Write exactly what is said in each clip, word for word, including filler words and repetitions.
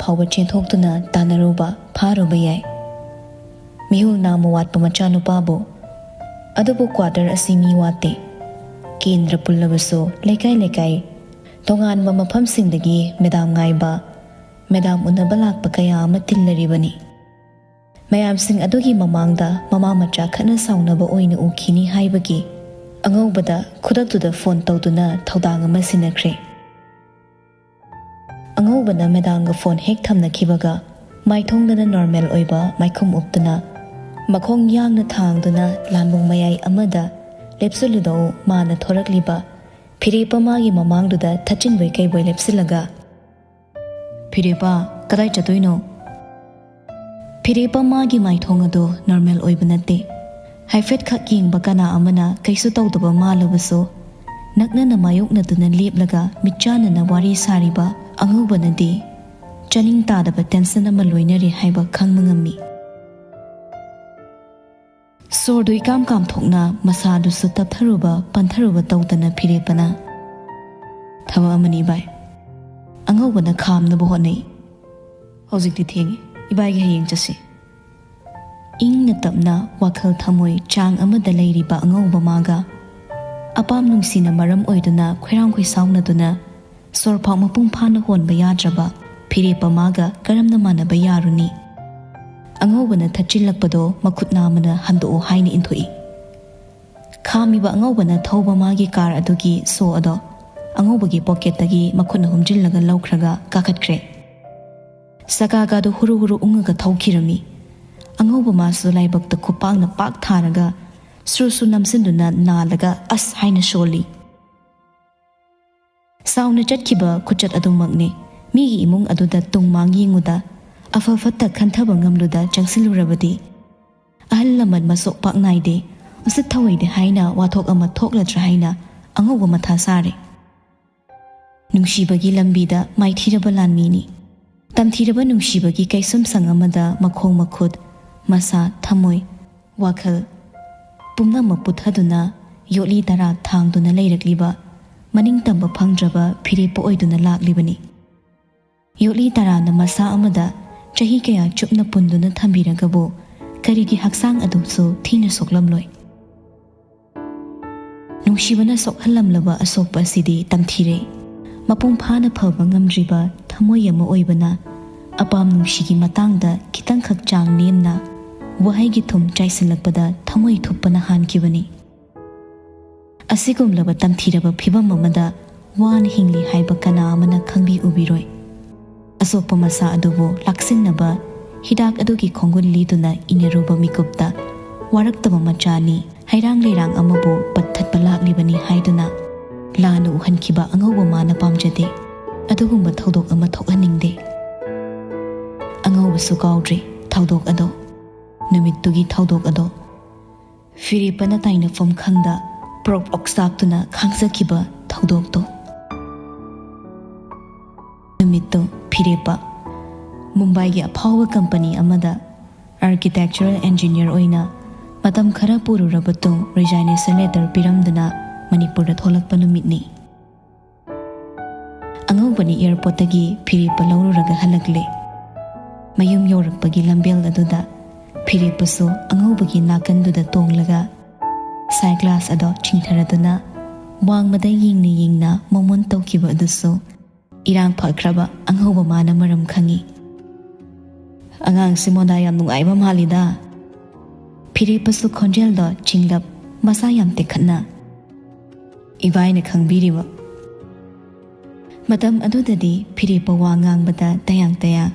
ꯐꯥꯎꯕ ꯆꯦꯟꯊꯣꯛꯇꯨꯅ ꯇꯥꯟꯅꯔꯨꯕ, ꯐꯥꯔꯨꯕ ꯌꯥꯏ꯫ ꯃꯤꯍꯨꯜ ꯅꯥꯝꯃ ꯋꯥꯠꯄ ꯃꯆꯥꯅꯨꯄꯥꯕꯨ꯫ ꯑꯗꯨꯕꯨ ꯀ꯭ꯋꯥꯇꯔ ꯑꯁꯤ ꯃꯤ ꯋꯥꯠꯇꯦ꯫ ꯀꯦꯟꯗ꯭ꯔ ꯄꯨꯜꯂꯕꯁꯨ ꯂꯩꯀꯥꯏ ꯂꯩꯀꯥꯏ, ꯇꯣꯉꯥꯟꯕ ꯃꯐꯝꯁꯤꯡꯗꯒꯤ ꯃꯦꯗꯥꯝ ꯉꯥꯏꯕ, ꯃꯦꯗꯥꯝ ꯎꯅꯕ ꯂꯥꯛꯄ ꯀꯌꯥ ꯑꯃ ꯇꯤꯜꯂꯔꯤꯕꯅꯤ꯫ ꯃꯌꯥꯝꯁꯤꯡ ꯑꯗꯨꯒꯤ ꯃꯃꯥꯡꯗ ꯃꯃꯥ ꯃꯆꯥ ꯈꯠꯅ ꯁꯥꯎꯅꯕ ꯑꯣꯏꯅ ꯎꯈꯤꯅꯤ ꯍꯥꯏꯕꯒꯤ ꯑꯉꯧꯕꯗ ꯈꯨꯗꯛꯇꯨꯗ ꯐꯣꯟ ꯇꯧꯗꯨꯅ ꯊꯧꯗꯥꯡ ꯑꯃ ꯁꯤꯟꯅꯈ꯭ꯔꯦ꯫ ꯑꯉꯧꯕꯅ ꯃꯦꯗꯥꯝꯒ ꯐꯣꯟ ꯍꯦꯛ ꯊꯝꯅꯈꯤꯕꯒ, ꯃꯥꯏꯊꯣꯡꯗꯅ ꯅꯣꯔꯃꯦꯜ ꯑꯣꯏꯕ ꯃꯥꯏꯈꯨꯝ ꯎꯞꯇꯨꯅ, ꯃꯈꯣꯡ ꯌꯥꯡꯅ ꯊꯥꯡꯗꯨꯅ ꯂꯥꯟꯕꯨꯡ ꯃꯌꯥꯏ ꯑꯃꯗ ꯂꯦꯞꯁꯤꯜꯂꯨꯗꯧ ꯃꯥꯅ ꯊꯣꯔꯛꯂꯤꯕ ꯐꯤꯔꯦꯞꯄ ꯃꯥꯒꯤ ꯃꯃꯥꯡꯗꯨꯗ ꯊꯠꯆꯤꯟꯕꯣꯏ ꯀꯩꯕꯣꯏ ꯂꯦꯞꯁꯤꯜꯂꯒ, "ꯐꯤꯔꯦꯞꯄ, ꯀꯗꯥꯏ ꯆꯠꯇꯣꯏꯅꯣ?" ꯐꯤꯔꯦꯞꯄ ꯃꯥꯒꯤ ꯃꯥꯏꯊꯣꯡ ꯑꯗꯨ ꯅꯣꯔꯃꯦꯜ ꯑꯣꯏꯕ ꯅꯠꯇꯦ꯫ ꯍꯥꯏꯐꯦꯠꯈꯛ ꯌꯦꯡꯕ ꯀꯅꯥ ꯑꯃꯅ ꯀꯩꯁꯨ ꯇꯧꯗꯕ ꯃꯥꯜꯂꯕꯁꯨ, ꯅꯛꯅꯅ ꯃꯥꯌꯣꯛꯅꯗꯨꯅ ꯂꯦꯞꯂꯒ ꯃꯤꯠꯆꯥꯟꯅꯅ ꯋꯥꯔꯤ ꯁꯥꯔꯤꯕ ꯑꯉꯧꯕꯅꯗꯤ ꯆꯥꯅꯤꯡ ꯇꯥꯗꯕ ꯇꯦꯟꯁꯟ ꯑꯃ ꯂꯣꯏꯅꯔꯤ ꯍꯥꯏꯕ ꯈꯪꯕ ꯉꯝꯃꯤ꯫ ꯁꯣꯔꯗꯨ ꯏꯀꯥꯝ ꯀꯥꯝꯊꯣꯛꯅ ꯃꯁꯥꯗꯨꯁꯨ ꯇꯞꯊꯔꯨꯕ ꯄꯟꯊꯔꯨꯕ ꯇꯧꯗꯅ ꯐꯤꯔꯦꯞꯄꯅ, "ꯊꯕꯛ ꯑꯃꯅꯤ ꯏꯕꯥꯏ꯫" ꯑꯉꯧꯕꯅ ꯈꯥꯝꯅꯕ ꯍꯣꯠꯅꯩ꯫ "ꯍꯧꯖꯤꯛꯇꯤ ꯊꯦꯡꯉꯦ, ꯏꯕꯥꯏꯒꯤ ꯍꯌꯦꯡ ꯆꯠꯁꯤ꯫" ꯏꯪꯅ ꯇꯞꯅ ꯋꯥꯈꯜ ꯊꯃꯣꯏ ꯆꯥꯡ ꯑꯃꯗ ꯂꯩꯔꯤꯕ ꯑꯉꯧꯕ ꯃꯥꯒ ꯑꯄꯥꯝ ꯅꯨꯡꯁꯤꯅ ꯃꯔꯝ ꯑꯣꯏꯗꯨꯅ ꯈꯣꯏꯔꯥꯡ ꯈꯣꯏꯁꯥꯎꯅꯗꯨꯅ ꯁꯣꯔ ꯐꯥꯎ ꯃꯄꯨꯡ ꯐꯥꯅ ꯍꯣꯟꯕ ꯌꯥꯗ꯭ꯔꯕ ꯐꯤꯔꯦꯞꯄ ꯃꯥꯒ ꯀꯔꯝꯅ ꯃꯥꯟꯅꯕ ꯌꯥꯔꯨꯅꯤ? ꯑꯉꯧꯕꯅ ꯊꯠꯆꯤꯜꯂꯛꯄꯗꯣ ꯃꯈꯨꯠ ꯅꯥꯝꯃꯅ ꯍꯟꯗꯣꯛꯑꯣ ꯍꯥꯏꯅ ꯏꯟꯊꯣꯛꯏ꯫ ꯈꯥꯝꯃꯤꯕ ꯑꯉꯧꯕꯅ ꯊꯧꯕ ꯃꯥꯒꯤ ꯀꯥꯔ ꯑꯗꯨꯒꯤ ꯁꯣ ꯑꯗꯣ ꯑꯉꯧꯕꯒꯤ ꯄꯣꯀꯦꯠꯇꯒꯤ ꯃꯈꯨꯠꯅ ꯍꯨꯝꯖꯤꯜꯂꯒ ꯂꯧꯈ꯭ꯔꯒ ꯀꯥꯈꯠꯈ꯭ꯔꯦ꯫ ꯆꯀꯥꯒꯗꯨ ꯍꯨꯔꯨ ꯍꯨꯔꯨ ꯎꯪꯉꯒ ꯊꯧꯈꯤꯔꯝꯃꯤ꯫ ꯑꯉꯧꯕ ꯃꯥꯁꯨ ꯂꯥꯏꯕꯛꯇ ꯈꯨꯄꯥꯛꯅ ꯄꯥꯛ ꯊꯥꯔꯒ ꯁ꯭ꯔꯨ ꯁ꯭ꯔꯨ ꯅꯝꯁꯤꯟꯗꯨꯅ ꯅꯥꯜꯂꯒ "ꯑꯁ" ꯍꯥꯏꯅ ꯁꯣꯜꯂꯤ꯫ ꯁꯥꯎꯅ ꯆꯠꯈꯤꯕ ꯈꯨꯆꯠ ꯑꯗꯨꯃꯛꯅꯤ꯫ ꯃꯤꯒꯤ ꯏꯃꯨꯡ ꯑꯗꯨꯗ ꯇꯨꯡ ꯃꯥꯡ ꯌꯦꯡꯉꯨꯗ, ꯑꯐ ꯐꯠꯇ ꯈꯟꯊꯕ ꯉꯝꯂꯨꯗ ꯆꯪꯁꯤꯜꯂꯨꯔꯕꯗꯤ, ꯑꯍꯜ ꯂꯃꯟ ꯃꯁꯣꯛ ꯄꯥꯛ ꯅꯥꯏꯗꯦ, ꯎꯁꯤꯠ ꯊꯑꯣꯏꯗꯦ ꯍꯥꯏꯅ ꯋꯥꯊꯣꯛ ꯑꯃ ꯊꯣꯛꯂꯗ꯭ꯔꯥ ꯍꯥꯏꯅ ꯑꯉꯧꯕ ꯃꯊꯥ ꯁꯥꯔꯦ꯫ ꯅꯨꯡꯁꯤꯕꯒꯤ ꯂꯝꯕꯤꯗ ꯃꯥꯏꯊꯤꯔꯕ ꯂꯥꯟꯃꯤꯅꯤ꯫ ꯇꯝꯊꯤꯔꯕ ꯅꯨꯡꯁꯤꯕꯒꯤ ꯀꯩꯁꯨꯝꯁꯪ ꯑꯃꯗ ꯃꯈꯣꯡ ꯃꯈꯨꯠ, ꯃꯁꯥ, ꯊꯃꯣꯏ, ꯋꯥꯈꯜ ꯄꯨꯝꯅꯃꯛ ꯄꯨꯊꯗꯨꯅ ꯌꯣꯠꯂꯤ ꯇꯔꯥ ꯊꯥꯡꯗꯨꯅ ꯂꯩꯔꯛꯂꯤꯕ ꯃꯅꯤꯡ ꯇꯝꯕ ꯐꯪꯗ꯭ꯔꯕ ꯐꯤꯔꯦꯞꯄ ꯑꯣꯏꯗꯨꯅ ꯂꯥꯛꯂꯤꯕꯅꯤ꯫ ꯌꯣꯠꯂꯤ ꯇꯔꯥꯅ ꯃꯁꯥ ꯑꯃꯗ ꯆꯍꯤ ꯀꯌꯥ ꯆꯨꯞꯅ ꯄꯨꯟꯗꯨꯅ ꯊꯝꯕꯤꯔꯒꯕꯨ ꯀꯔꯤꯒꯤ ꯍꯛꯆꯥꯡ ꯑꯗꯨꯁꯨ ꯊꯤꯅ ꯁꯣꯛꯂꯝꯂꯣꯏ? ꯅꯨꯡꯁꯤꯕꯅ ꯁꯣꯛꯍꯜꯂꯝꯂꯕ ꯑꯁꯣꯛꯄ ꯑꯁꯤꯗꯤ ꯇꯝꯊꯤꯔꯦ꯫ ꯃꯄꯨꯡ ꯐꯥꯅ ꯐꯕ ꯉꯝꯗ꯭ꯔꯤꯕ ꯊꯃꯣꯏ ꯑꯃ ꯑꯣꯏꯕꯅ ꯑꯄꯥꯝ ꯅꯨꯡꯁꯤꯒꯤ ꯃꯇꯥꯡꯗ ꯈꯤꯇꯪꯈꯛ ꯆꯥꯡ ꯅꯦꯝꯅ ꯋꯥꯍꯩꯒꯤ ꯊꯨꯝ ꯆꯥꯏꯁꯤꯜꯂꯛꯄꯗ ꯊꯃꯣꯏ ꯊꯨꯞꯄꯅ ꯍꯥꯟꯈꯤꯕꯅꯤ꯫ ꯑꯁꯤꯒꯨꯝꯂꯕ ꯇꯝꯊꯤꯔꯕ ꯐꯤꯚꯝ ꯑꯃꯗ ꯋꯥꯅ ꯍꯤꯡꯂꯤ ꯍꯥꯏꯕ ꯀꯅꯥ ꯑꯃꯅ ꯈꯪꯕꯤ ꯎꯕꯤꯔꯣꯏ꯫ ꯑꯁꯣꯛꯄ ꯃꯁꯥ ꯑꯗꯨꯕꯨ ꯂꯥꯛꯁꯤꯟꯅꯕ ꯍꯤꯗꯥꯛ ꯑꯗꯨꯒꯤ ꯈꯣꯡꯒꯨꯜ ꯂꯤꯗꯨꯅ ꯏꯅꯔꯨꯕ ꯃꯤꯀꯨꯞꯇ ꯋꯥꯔꯛꯇꯕ ꯃꯆꯥꯅꯤ, ꯍꯩꯔꯥꯡ ꯂꯩꯔꯥꯡ ꯑꯃꯕꯨ ꯄꯠꯊꯠꯄ ꯂꯥꯛꯂꯤꯕꯅꯤ ꯍꯥꯏꯗꯨꯅ ꯂꯥꯟꯅ ꯎꯍꯟꯈꯤꯕ ꯑꯉꯧꯕ ꯃꯥꯅ ꯄꯥꯝꯖꯗꯦ꯫ ꯑꯗꯨꯒꯨꯝꯕ ꯊꯧꯗꯣꯛ ꯑꯃ ꯊꯣꯛꯍꯟꯅꯤꯡꯗꯦ꯫ ꯑꯉꯧꯕꯁꯨ ꯀꯥꯎꯗ꯭ꯔꯤ ꯊꯧꯗꯣꯛ ꯑꯗꯣ꯫ ꯅꯨꯃꯤꯠꯇꯨꯒꯤ ꯊꯧꯗꯣꯛ ꯑꯗꯣ꯫ ꯐꯤꯔꯦꯞꯄꯅ ꯇꯥꯏꯅꯐꯝ ꯈꯪꯗ ꯄ꯭ꯔꯣꯛ ꯑꯣꯛꯆꯥꯛꯇꯨꯅ ꯈꯥꯡꯖꯈꯤꯕ ꯊꯧꯗꯣꯛꯇꯣ꯫ ꯅꯨꯃꯤꯠꯇꯨ ꯐꯤꯔꯦꯞꯄ ꯃꯨꯝꯕꯥꯏꯒꯤ ꯑꯐꯥꯎꯕ ꯀꯝꯄꯅꯤ ꯑꯃꯗ ꯑꯥꯔꯀꯤꯇꯦꯛꯆꯔꯦꯜ ꯏꯟꯖꯤꯅꯤꯌꯔ ꯑꯣꯏꯅ ꯃꯇꯝ ꯈꯔ ꯄꯨꯔꯨꯔꯕ ꯇꯨꯡ ꯔꯤꯖꯥꯏꯅꯦꯁꯟ ꯂꯦꯇꯔ ꯄꯤꯔꯝꯗꯨꯅ ꯃꯅꯤꯄꯨꯔꯗ ꯊꯣꯛꯂꯛꯄ ꯅꯨꯃꯤꯠꯅꯤ꯫ ꯑꯉꯧꯕꯅꯤ ꯑꯦꯌꯔꯄꯣꯔꯠꯇꯒꯤ ꯐꯤꯔꯦꯞꯄ ꯂꯧꯔꯨꯔꯒ ꯍꯜꯂꯛꯂꯦ꯫ ꯃꯌꯨꯝ ꯌꯧꯔꯛꯄꯒꯤ ꯂꯝꯕꯦꯜ ꯑꯗꯨꯗ ꯐꯤꯔꯦꯞꯄꯁꯨ ꯑꯉꯧꯕꯒꯤ ꯅꯥꯀꯟꯗꯨꯗ ꯇꯣꯡꯂꯒ ꯁꯥꯏ ꯒ꯭ꯂꯥꯁ ꯑꯗꯣ ꯆꯤꯡꯊꯔꯗꯨꯅ ꯋꯥꯡꯃꯗ ꯌꯦꯡꯅ ꯌꯦꯡꯅ ꯃꯣꯃꯣꯟ ꯇꯧꯈꯤꯕ ꯑꯗꯨꯁꯨ ꯏꯔꯥꯡ ꯐꯈ꯭ꯔꯕ ꯑꯉꯧꯕ ꯃꯥꯅ ꯃꯔꯝ ꯈꯪꯏ꯫ "ꯑꯉꯥꯡꯁꯤ ꯃꯣꯗꯥ ꯌꯥꯝ ꯅꯨꯡꯉꯥꯏꯕ ꯃꯥꯜꯂꯤꯗ꯫" ꯐꯤꯔꯦꯞꯄꯁꯨ ꯈꯣꯟꯖꯦꯜꯗꯣ ꯆꯤꯡꯂꯞ, ꯃꯁꯥ ꯌꯥꯝ ꯇꯦꯛꯈꯠꯅ, "ꯏꯕꯥꯏꯅ ꯈꯪꯕꯤꯔꯤꯕ?" ꯃꯇꯝ ꯑꯗꯨꯗꯗꯤ ꯐꯤꯔꯦꯞꯄ ꯋꯥ ꯉꯥꯡꯕꯗ ꯇꯌꯥꯡ ꯇꯌꯥ,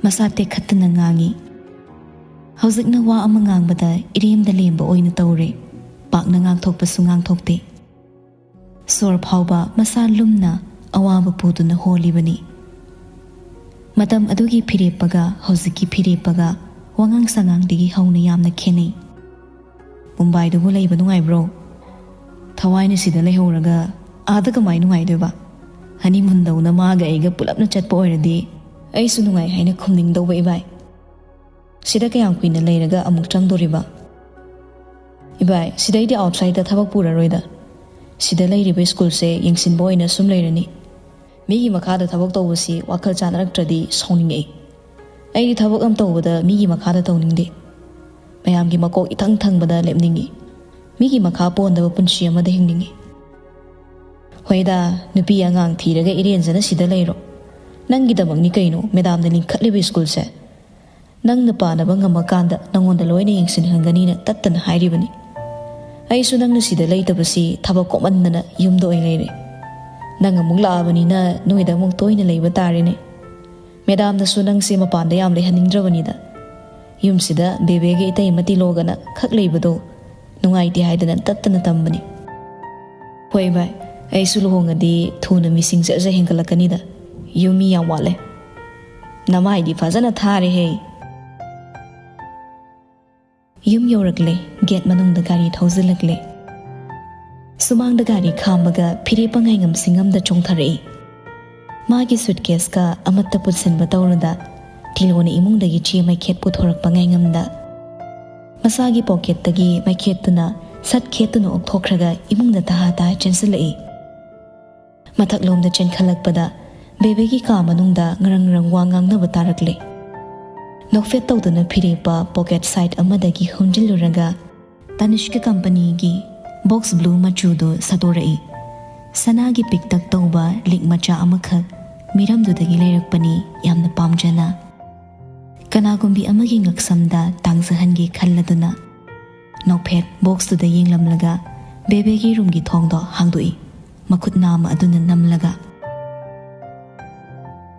ꯃꯁꯥ ꯇꯦꯛꯈꯠꯇꯅ ꯉꯥꯡꯏ꯫ ꯍꯧꯖꯤꯛꯅ ꯋꯥ ꯑꯃ ꯉꯥꯡꯕꯗ ꯏꯔꯦꯝꯗ ꯂꯦꯝꯕ ꯑꯣꯏꯅ ꯇꯧꯔꯦ꯫ ꯄꯥꯛꯅ ꯉꯥꯡꯊꯣꯛꯄꯁꯨ ꯉꯥꯡꯊꯣꯛꯇꯦ꯫ ꯁꯣꯔ ꯐꯥꯎꯕ ꯃꯁꯥ ꯂꯨꯝꯅ ꯑꯋꯥꯕ ꯄꯨꯗꯨꯅ ꯍꯣꯜꯂꯤꯕꯅꯤ꯫ ꯃꯇꯝ ꯑꯗꯨꯒꯤ ꯐꯤꯔꯦꯞꯄꯒ ꯍꯧꯖꯤꯛꯀꯤ ꯐꯤꯔꯦꯞꯄꯒ ꯋꯥꯉꯥꯡ ꯁꯉꯥꯡꯗꯒꯤ ꯍꯧꯅ ꯌꯥꯝꯅ ꯈꯦꯠꯅꯩ꯫ "ꯃꯨꯝꯕꯥꯏꯗꯨꯕꯨ ꯂꯩꯕ ꯅꯨꯡꯉꯥꯏꯕ꯭ꯔꯣ? ꯊꯋꯥꯏꯅ ꯁꯤꯗ ꯂꯩꯍꯧꯔꯒ ꯑꯥꯗ ꯀꯃꯥꯏ ꯅꯨꯡꯉꯥꯏꯗꯣꯏꯕ? ꯍꯅꯤꯃꯨꯟꯗꯧꯅ ꯃꯥꯒ ꯑꯩꯒ ꯄꯨꯂꯞꯅ ꯆꯠꯄ ꯑꯣꯏꯔꯗꯤ ꯑꯩꯁꯨ ꯅꯨꯡꯉꯥꯏ ꯍꯥꯏꯅ ꯈꯨꯝꯅꯤꯡꯗꯧꯕ ꯏꯕꯥꯏ꯫ ꯁꯤꯗ ꯀꯌꯥꯝ ꯀꯨꯏꯅ ꯂꯩꯔꯒ ꯑꯃꯨꯛ ꯆꯪꯗꯣꯔꯤꯕ? ꯏꯕꯥꯏ, ꯁꯤꯗꯩꯗꯤ ꯑꯥꯎꯠꯁꯥꯏꯗꯇ ꯊꯕꯛ ꯄꯨꯔꯔꯣꯏꯗ꯫ ꯁꯤꯗ ꯂꯩꯔꯤꯕ ꯁ꯭ꯀꯨꯜꯁꯦ ꯌꯦꯡꯁꯤꯟꯕ ꯑꯣꯏꯅ ꯁꯨꯝ ꯂꯩꯔꯅꯤ꯫ ꯃꯤꯒꯤ ꯃꯈꯥꯗ ꯊꯕꯛ ꯇꯧꯕꯁꯤ ꯋꯥꯈꯜ ꯆꯥꯟꯅꯔꯛꯇ꯭ꯔꯗꯤ ꯁꯥꯎꯅꯤꯡꯉꯛꯏ꯫ ꯑꯩꯗꯤ ꯊꯕꯛ ꯑꯃ ꯇꯧꯕꯗ ꯃꯤꯒꯤ ꯃꯈꯥꯗ ꯇꯧꯅꯤꯡꯗꯦ꯫ ꯃꯌꯥꯝꯒꯤ ꯃꯀꯣꯛ ꯏꯊꯪ ꯊꯪꯕꯗ ꯂꯦꯞꯅꯤꯡꯏ꯫ ꯃꯤꯒꯤ ꯃꯈꯥ ꯄꯣꯟꯗꯕ ꯄꯨꯟꯁꯤ ꯑꯃꯗ ꯍꯤꯡꯅꯤꯡꯏ꯫ ꯍꯣꯏꯗ, ꯅꯨꯄꯤ ꯑꯉꯥꯡ ꯊꯤꯔꯒ ꯏꯔꯦꯟꯖꯅ ꯁꯤꯗ ꯂꯩꯔꯣ꯫ ꯅꯪꯒꯤꯗꯃꯛꯅꯤ ꯀꯩꯅꯣ ꯃꯦꯗꯥꯝꯅ ꯂꯤꯡꯈꯠꯂꯤꯕ ꯁ꯭ꯀꯨꯜꯁꯦ꯫ ꯅꯪꯅ ꯄꯥꯅꯕ ꯉꯝꯃꯀꯥꯟꯗ ꯅꯪꯉꯣꯟꯗ ꯂꯣꯏꯅ ꯌꯦꯡꯁꯤꯟꯍꯟꯒꯅꯤꯅ ꯇꯠꯇꯅ ꯍꯥꯏꯔꯤꯕꯅꯤ꯫ ꯑꯩꯁꯨ ꯅꯪꯅ ꯁꯤꯗ ꯂꯩꯇꯕꯁꯤ ꯊꯕꯛ ꯀꯣꯃꯟꯗꯅ ꯌꯨꯝꯗ ꯑꯣꯏꯅ ꯂꯩꯔꯦ꯫ ꯅꯪ ꯑꯃꯨꯛ ꯂꯥꯛꯑꯕꯅꯤꯅ ꯅꯣꯏꯗ ꯑꯃꯨꯛ ꯇꯣꯏꯅ ꯂꯩꯕ ꯇꯥꯔꯦꯅꯦ꯫ ꯃꯦꯗꯥꯝꯅꯁꯨ ꯅꯪꯁꯦ ꯃꯄꯥꯟꯗ ꯌꯥꯝ ꯂꯩꯍꯟꯅꯤꯡꯗ꯭ꯔꯕꯅꯤꯗ꯫ ꯌꯨꯝꯁꯤꯗ ꯕꯦꯕꯦꯒ ꯏꯇꯩꯃ ꯇꯤꯂꯣꯒꯅ ꯈꯛ ꯂꯩꯕꯗꯣ ꯅꯨꯡꯉꯥꯏꯇꯦ ꯍꯥꯏꯗꯅ ꯇꯠꯇꯅ ꯇꯝꯕꯅꯤ꯫ ꯍꯣꯏ ꯚꯥꯏ, ꯑꯩꯁꯨ ꯂꯨꯍꯣꯡꯉꯗꯤ ꯊꯨꯅ ꯃꯤꯁꯤꯡ ꯖꯔ ꯖꯔ ꯍꯦꯟꯒꯠꯂꯛꯀꯅꯤꯗ꯫ ꯌꯨꯝ ꯃꯤ ꯌꯥꯝ ꯋꯥꯠꯂꯦ꯫ ꯅꯃꯥꯏꯗꯤ ꯐꯖꯅ ꯊꯥꯔꯦꯍꯦ꯫ ꯌꯨꯝ ꯌꯧꯔꯛꯂꯦ꯫ ꯒꯦꯠ ꯃꯅꯨꯡꯗ ꯒꯥꯔꯤ ꯊꯧꯖꯤꯜꯂꯛꯂꯦ꯫ ꯁꯨꯃꯥꯡꯗ ꯒꯥꯔꯤ ꯈꯥꯝꯕꯒ ꯐꯤꯔꯦꯞꯄ ꯉꯥꯏꯉꯝ ꯁꯤꯡꯉꯝꯗ ꯆꯣꯡꯊꯔꯛꯏ꯫ ꯃꯥꯒꯤ ꯁꯨꯠꯀꯦꯁꯀ ꯑꯃꯠꯇ ꯄꯨꯠꯁꯤꯟꯕ ꯇꯧꯔꯗ ꯇꯤꯂꯣꯅ ꯏꯃꯨꯡꯗꯒꯤ ꯆꯦ ꯃꯩꯈꯦꯠ ꯄꯨꯊꯣꯔꯛꯄ ꯉꯥꯏꯉꯝꯗ ꯃꯁꯥꯒꯤ ꯄꯣꯀꯦꯠꯇꯒꯤ ꯃꯩꯈꯦꯠꯇꯨꯅ ꯁꯠ ꯈꯦꯠꯇꯨꯅ ꯑꯣꯛꯊꯣꯛꯈ꯭ꯔꯒ ꯏꯃꯨꯡꯗ ꯇꯍꯥ ꯇꯍꯥ ꯆꯦꯟꯁꯤꯜꯂꯛꯏ꯫ ꯃꯊꯛꯂꯣꯝꯗ ꯆꯦꯟꯈꯠꯂꯛꯄꯗ ꯕꯦꯕꯦꯒꯤ ꯀꯥ ꯃꯅꯨꯡꯗ ꯉꯔꯪ ꯉꯔꯪ ꯋꯥ ꯉꯥꯡꯅꯕ ꯇꯥꯔꯛꯂꯦ꯫ ꯅꯣꯛꯐꯦꯠ ꯇꯧꯗꯨꯅ ꯐꯤꯔꯦꯞꯄ ꯄꯣꯀꯦꯠ ꯁꯥꯏꯠ ꯑꯃꯗꯒꯤ ꯍꯨꯟꯖꯤꯜꯂꯨꯔꯒ ꯇꯅꯤꯁꯀ ꯀꯝꯄꯅꯤꯒꯤ ꯕꯣꯛꯁ ꯕ꯭ꯂꯨ ꯃꯆꯨꯗꯨ ꯁꯠꯇꯣꯔꯛꯏ꯫ ꯁꯅꯥꯒꯤ ꯄꯤꯛꯇꯛ ꯇꯧꯕ ꯂꯤꯛ ꯃꯆꯥ ꯑꯃꯈꯛ ꯃꯤꯔꯝꯗꯨꯗꯒꯤ ꯂꯩꯔꯛꯄꯅꯤ, ꯌꯥꯝꯅ ꯄꯥꯝꯖꯅ꯫ ꯀꯅꯥꯒꯨꯝꯕꯤ ꯑꯃꯒꯤ ꯉꯛꯁꯝꯗ ꯇꯥꯡꯖꯍꯟꯒꯦ ꯈꯜꯂꯗꯨꯅ ꯅꯣꯛꯐꯦꯠ ꯕꯣꯛꯁꯇꯨꯗ ꯌꯦꯡꯂꯝꯂꯒ ꯕꯦꯕꯦꯒꯤ ꯔꯨꯝꯒꯤ ꯊꯣꯡꯗꯣ ꯍꯥꯡꯗꯣꯛꯏ, ꯃꯈꯨꯠ ꯅꯥꯝꯃ ꯑꯗꯨꯅ ꯅꯝꯂꯒ꯫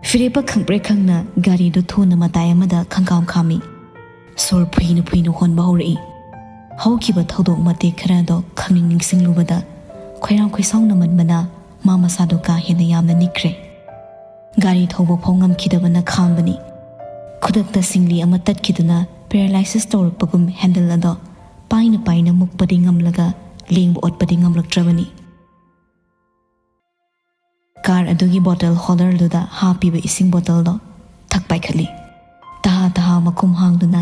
ꯐꯤꯔꯦꯞꯄ ꯈꯪꯄ꯭ꯔꯦꯛ ꯈꯪꯅ ꯒꯥꯔꯤꯗꯨ ꯊꯨꯅ ꯃꯇꯥꯏ ꯑꯃꯗ ꯈꯪꯀꯥꯝ ꯈꯥꯝꯃꯤ꯫ ꯁꯣꯔ ꯐꯨꯏꯅ ꯐꯨꯏꯅ ꯍꯣꯟꯕ ꯍꯧꯔꯛꯏ꯫ ꯍꯧꯈꯤꯕ ꯊꯧꯗꯣꯛ ꯃꯇꯦꯛ ꯈꯔꯗꯣ ꯈꯪꯅꯤꯡ ꯅꯤꯡꯁꯤꯡꯂꯨꯕꯗ ꯈꯣꯏꯔꯥꯡ ꯈꯣꯏꯁꯥꯎꯅꯃꯟꯕꯅ ꯃꯥ ꯃꯁꯥꯗꯣ ꯀꯥ ꯍꯦꯟꯅ ꯌꯥꯝꯅ ꯅꯤꯛꯈ꯭ꯔꯦ꯫ ꯒꯥꯔꯤ ꯊꯧꯕ ꯐꯥꯎ ꯉꯝꯈꯤꯗꯕꯅ ꯈꯥꯡꯕꯅꯤ꯫ ꯈꯨꯗꯛꯇ ꯁꯤꯡꯂꯤ ꯑꯃ ꯇꯠꯈꯤꯗꯨꯅ ꯄꯦꯔꯥꯂꯥꯏꯁꯤꯁ ꯇꯧꯔꯛꯄꯒꯨꯝ ꯍꯦꯟꯗꯜ ꯑꯗꯣ ꯄꯥꯏꯅ ꯄꯥꯏꯅ ꯃꯨꯛꯄꯗꯤ ꯉꯝꯂꯒ ꯂꯦꯡꯕ ꯑꯣꯠꯄꯗꯤ ꯉꯝꯂꯛꯇ꯭ꯔꯕꯅꯤ꯫ ꯀꯥꯔ ꯑꯗꯨꯒꯤ ꯕꯣꯇꯜ ꯍꯣꯜꯗꯔꯗꯨꯗ ꯍꯥꯞꯄꯤꯕ ꯏꯁꯤꯡ ꯕꯣꯇꯜꯗꯣ ꯊꯛ ꯄꯥꯏꯈꯠꯂꯤ꯫ ꯇꯍꯥ ꯇꯍꯥ ꯃꯈꯨꯝ ꯍꯥꯡꯗꯨꯅ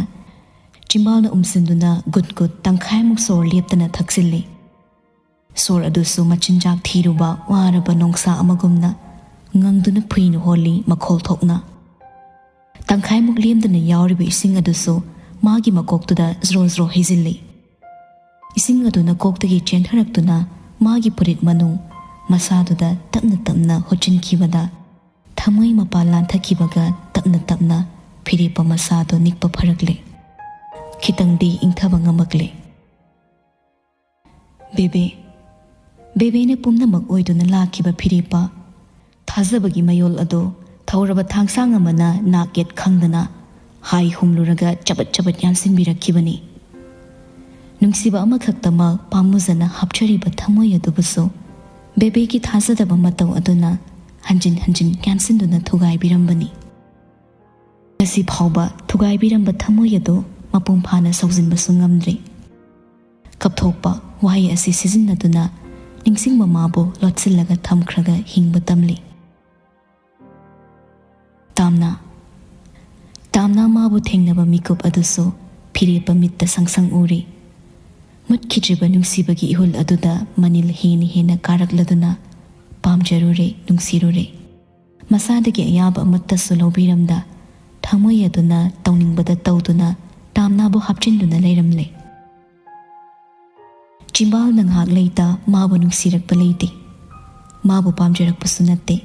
ꯆꯤꯝꯕꯥꯜꯅ ꯎꯝꯁꯤꯟꯗꯨꯅ ꯒꯨꯠ ꯒꯨꯠ ꯇꯪꯈꯥꯏꯃꯨꯛ ꯁꯣꯔ ꯂꯦꯞꯇꯅ ꯊꯛꯆꯤꯜꯂꯤ꯫ ꯁꯣꯔ ꯑꯗꯨꯁꯨ ꯃꯆꯤꯟꯖꯥꯛ ꯊꯤꯔꯨꯕ ꯋꯥꯔꯕ ꯅꯣꯡꯁꯥ ꯑꯃꯒꯨꯝꯅ ꯉꯪꯗꯨꯅ ꯐꯨꯏꯅ ꯍꯣꯜꯂꯤ ꯃꯈꯣꯜ ꯊꯣꯛꯅ꯫ ꯇꯪꯈꯥꯏꯃꯨꯛ ꯂꯦꯝꯗꯅ ꯌꯥꯎꯔꯤꯕ ꯏꯁꯤꯡ ꯑꯗꯨꯁꯨ ꯃꯥꯒꯤ ꯃꯀꯣꯛꯇꯨꯗ ꯖ꯭ꯔꯣ ꯖ꯭ꯔꯣ ꯍꯩꯖꯤꯜꯂꯤ꯫ ꯏꯁꯤꯡ ꯑꯗꯨꯅ ꯀꯣꯛꯇꯒꯤ ꯆꯦꯟꯊꯔꯛꯇꯨꯅ ꯃꯥꯒꯤ ꯐꯨꯔꯤꯠ ꯃꯅꯨꯡ ꯃꯁꯥꯗꯨꯗ ꯇꯞꯅ ꯇꯞꯅ ꯍꯨꯠꯆꯤꯟꯈꯤꯕꯗ, ꯊꯃꯣꯏ ꯃꯄꯥ ꯂꯥꯟꯊꯈꯤꯕꯒ ꯇꯞꯅ ꯇꯞꯅ ꯐꯤꯔꯦꯞꯄ ꯃꯁꯥꯗꯣ ꯅꯤꯛꯄ ꯐꯔꯛꯂꯦ꯫ ꯈꯤꯇꯪꯗꯤ ꯏꯪꯊꯕ ꯉꯝꯃꯛꯂꯦ꯫ "ꯕꯦꯕꯦ, ꯕꯦꯕꯦꯅ ꯄꯨꯝꯅꯃꯛ ꯑꯣꯏꯗꯨꯅ ꯂꯥꯛꯈꯤꯕ ꯐꯤꯔꯦꯞꯄ, ꯊꯥꯖꯕꯒꯤ ꯃꯌꯣꯜ ꯑꯗꯨ ꯊꯧꯔꯕ ꯊꯥꯡꯁꯥꯡ ꯑꯃꯅ ꯅꯥꯛ ꯌꯦꯠ ꯈꯪꯗꯅ ꯍꯥꯏ ꯍꯨꯝꯂꯨꯔꯒ ꯆꯕꯠ ꯆꯕꯠ ꯌꯥꯟꯁꯤꯟꯕꯤꯔꯛꯈꯤꯕꯅꯤ꯫ ꯅꯨꯡꯁꯤꯕ ꯑꯃꯈꯛꯇꯃꯛ ꯄꯥꯝꯃꯨꯖꯅ ꯍꯥꯞꯆꯔꯤꯕ ꯊꯃꯣꯏ ꯑꯗꯨꯕꯨꯁꯨ ꯕꯦꯕꯦꯒꯤ ꯊꯥꯖꯗꯕ ꯃꯇꯧ ꯑꯗꯨꯅ ꯍꯟꯖꯤꯟ ꯍꯟꯖꯤꯟ ꯌꯥꯟꯁꯤꯟꯗꯨꯅ ꯊꯨꯒꯥꯏꯕꯤꯔꯝꯕꯅꯤ꯫ ꯉꯁꯤ ꯐꯥꯎꯕ ꯊꯨꯒꯥꯏꯕꯤꯔꯝꯕ ꯊꯃꯣꯏ ꯑꯗꯨ ꯃꯄꯨꯡ ꯐꯥꯅ ꯁꯧꯖꯤꯟꯕꯁꯨ ꯉꯝꯗ꯭ꯔꯤ꯫ ꯀꯞꯊꯣꯛꯄ ꯋꯥꯍꯩ ꯑꯁꯤ ꯁꯤꯖꯤꯟꯅꯗꯨꯅ ꯅꯤꯡꯁꯤꯡꯕ ꯃꯥꯕꯨ ꯂꯣꯠꯁꯤꯜꯂꯒ ꯊꯝꯈ꯭ꯔꯒ ꯍꯤꯡꯕ ꯇꯝꯂꯤ꯫ ꯇꯥꯝꯅꯥ, ꯇꯥꯝꯅꯥ ꯃꯥꯕꯨ ꯊꯦꯡꯅꯕ ꯃꯤꯀꯨꯞ ꯑꯗꯨꯁꯨ ꯐꯤꯔꯦꯞꯄ ꯃꯤꯠꯇ ꯁꯪ ꯁꯪ ꯎꯔꯤ꯫ ꯃꯨꯠꯈꯤꯗ꯭ꯔꯤꯕ ꯅꯨꯡꯁꯤꯕꯒꯤ ꯏꯍꯨꯜ ꯑꯗꯨꯗ ꯃꯅꯤꯜ ꯍꯦꯟꯅ ꯍꯦꯟꯅ ꯀꯥꯔꯛꯂꯗꯨꯅ ꯄꯥꯝꯖꯔꯨꯔꯦ, ꯅꯨꯡꯁꯤꯔꯨꯔꯦ꯫ ꯃꯁꯥꯗꯒꯤ ꯑꯌꯥꯕ ꯑꯃꯠꯇꯁꯨ ꯂꯧꯕꯤꯔꯝꯗ, ꯊꯃꯣꯏ ꯑꯗꯨꯅ ꯇꯧꯅꯤꯡꯕꯗ ꯇꯧꯗꯨꯅ ꯇꯥꯝꯅꯥꯕꯨ ꯍꯥꯞꯆꯤꯟꯗꯨꯅ ꯂꯩꯔꯝꯂꯦ꯫ ꯆꯤꯝꯕꯥꯜꯅ ꯉꯥꯏꯍꯥꯛ ꯂꯩꯇ ꯃꯥꯕꯨ ꯅꯨꯡꯁꯤꯔꯛꯄ ꯂꯩꯇꯦ, ꯃꯥꯕꯨ ꯄꯥꯝꯖꯔꯛꯄꯁꯨ ꯅꯠꯇꯦ꯫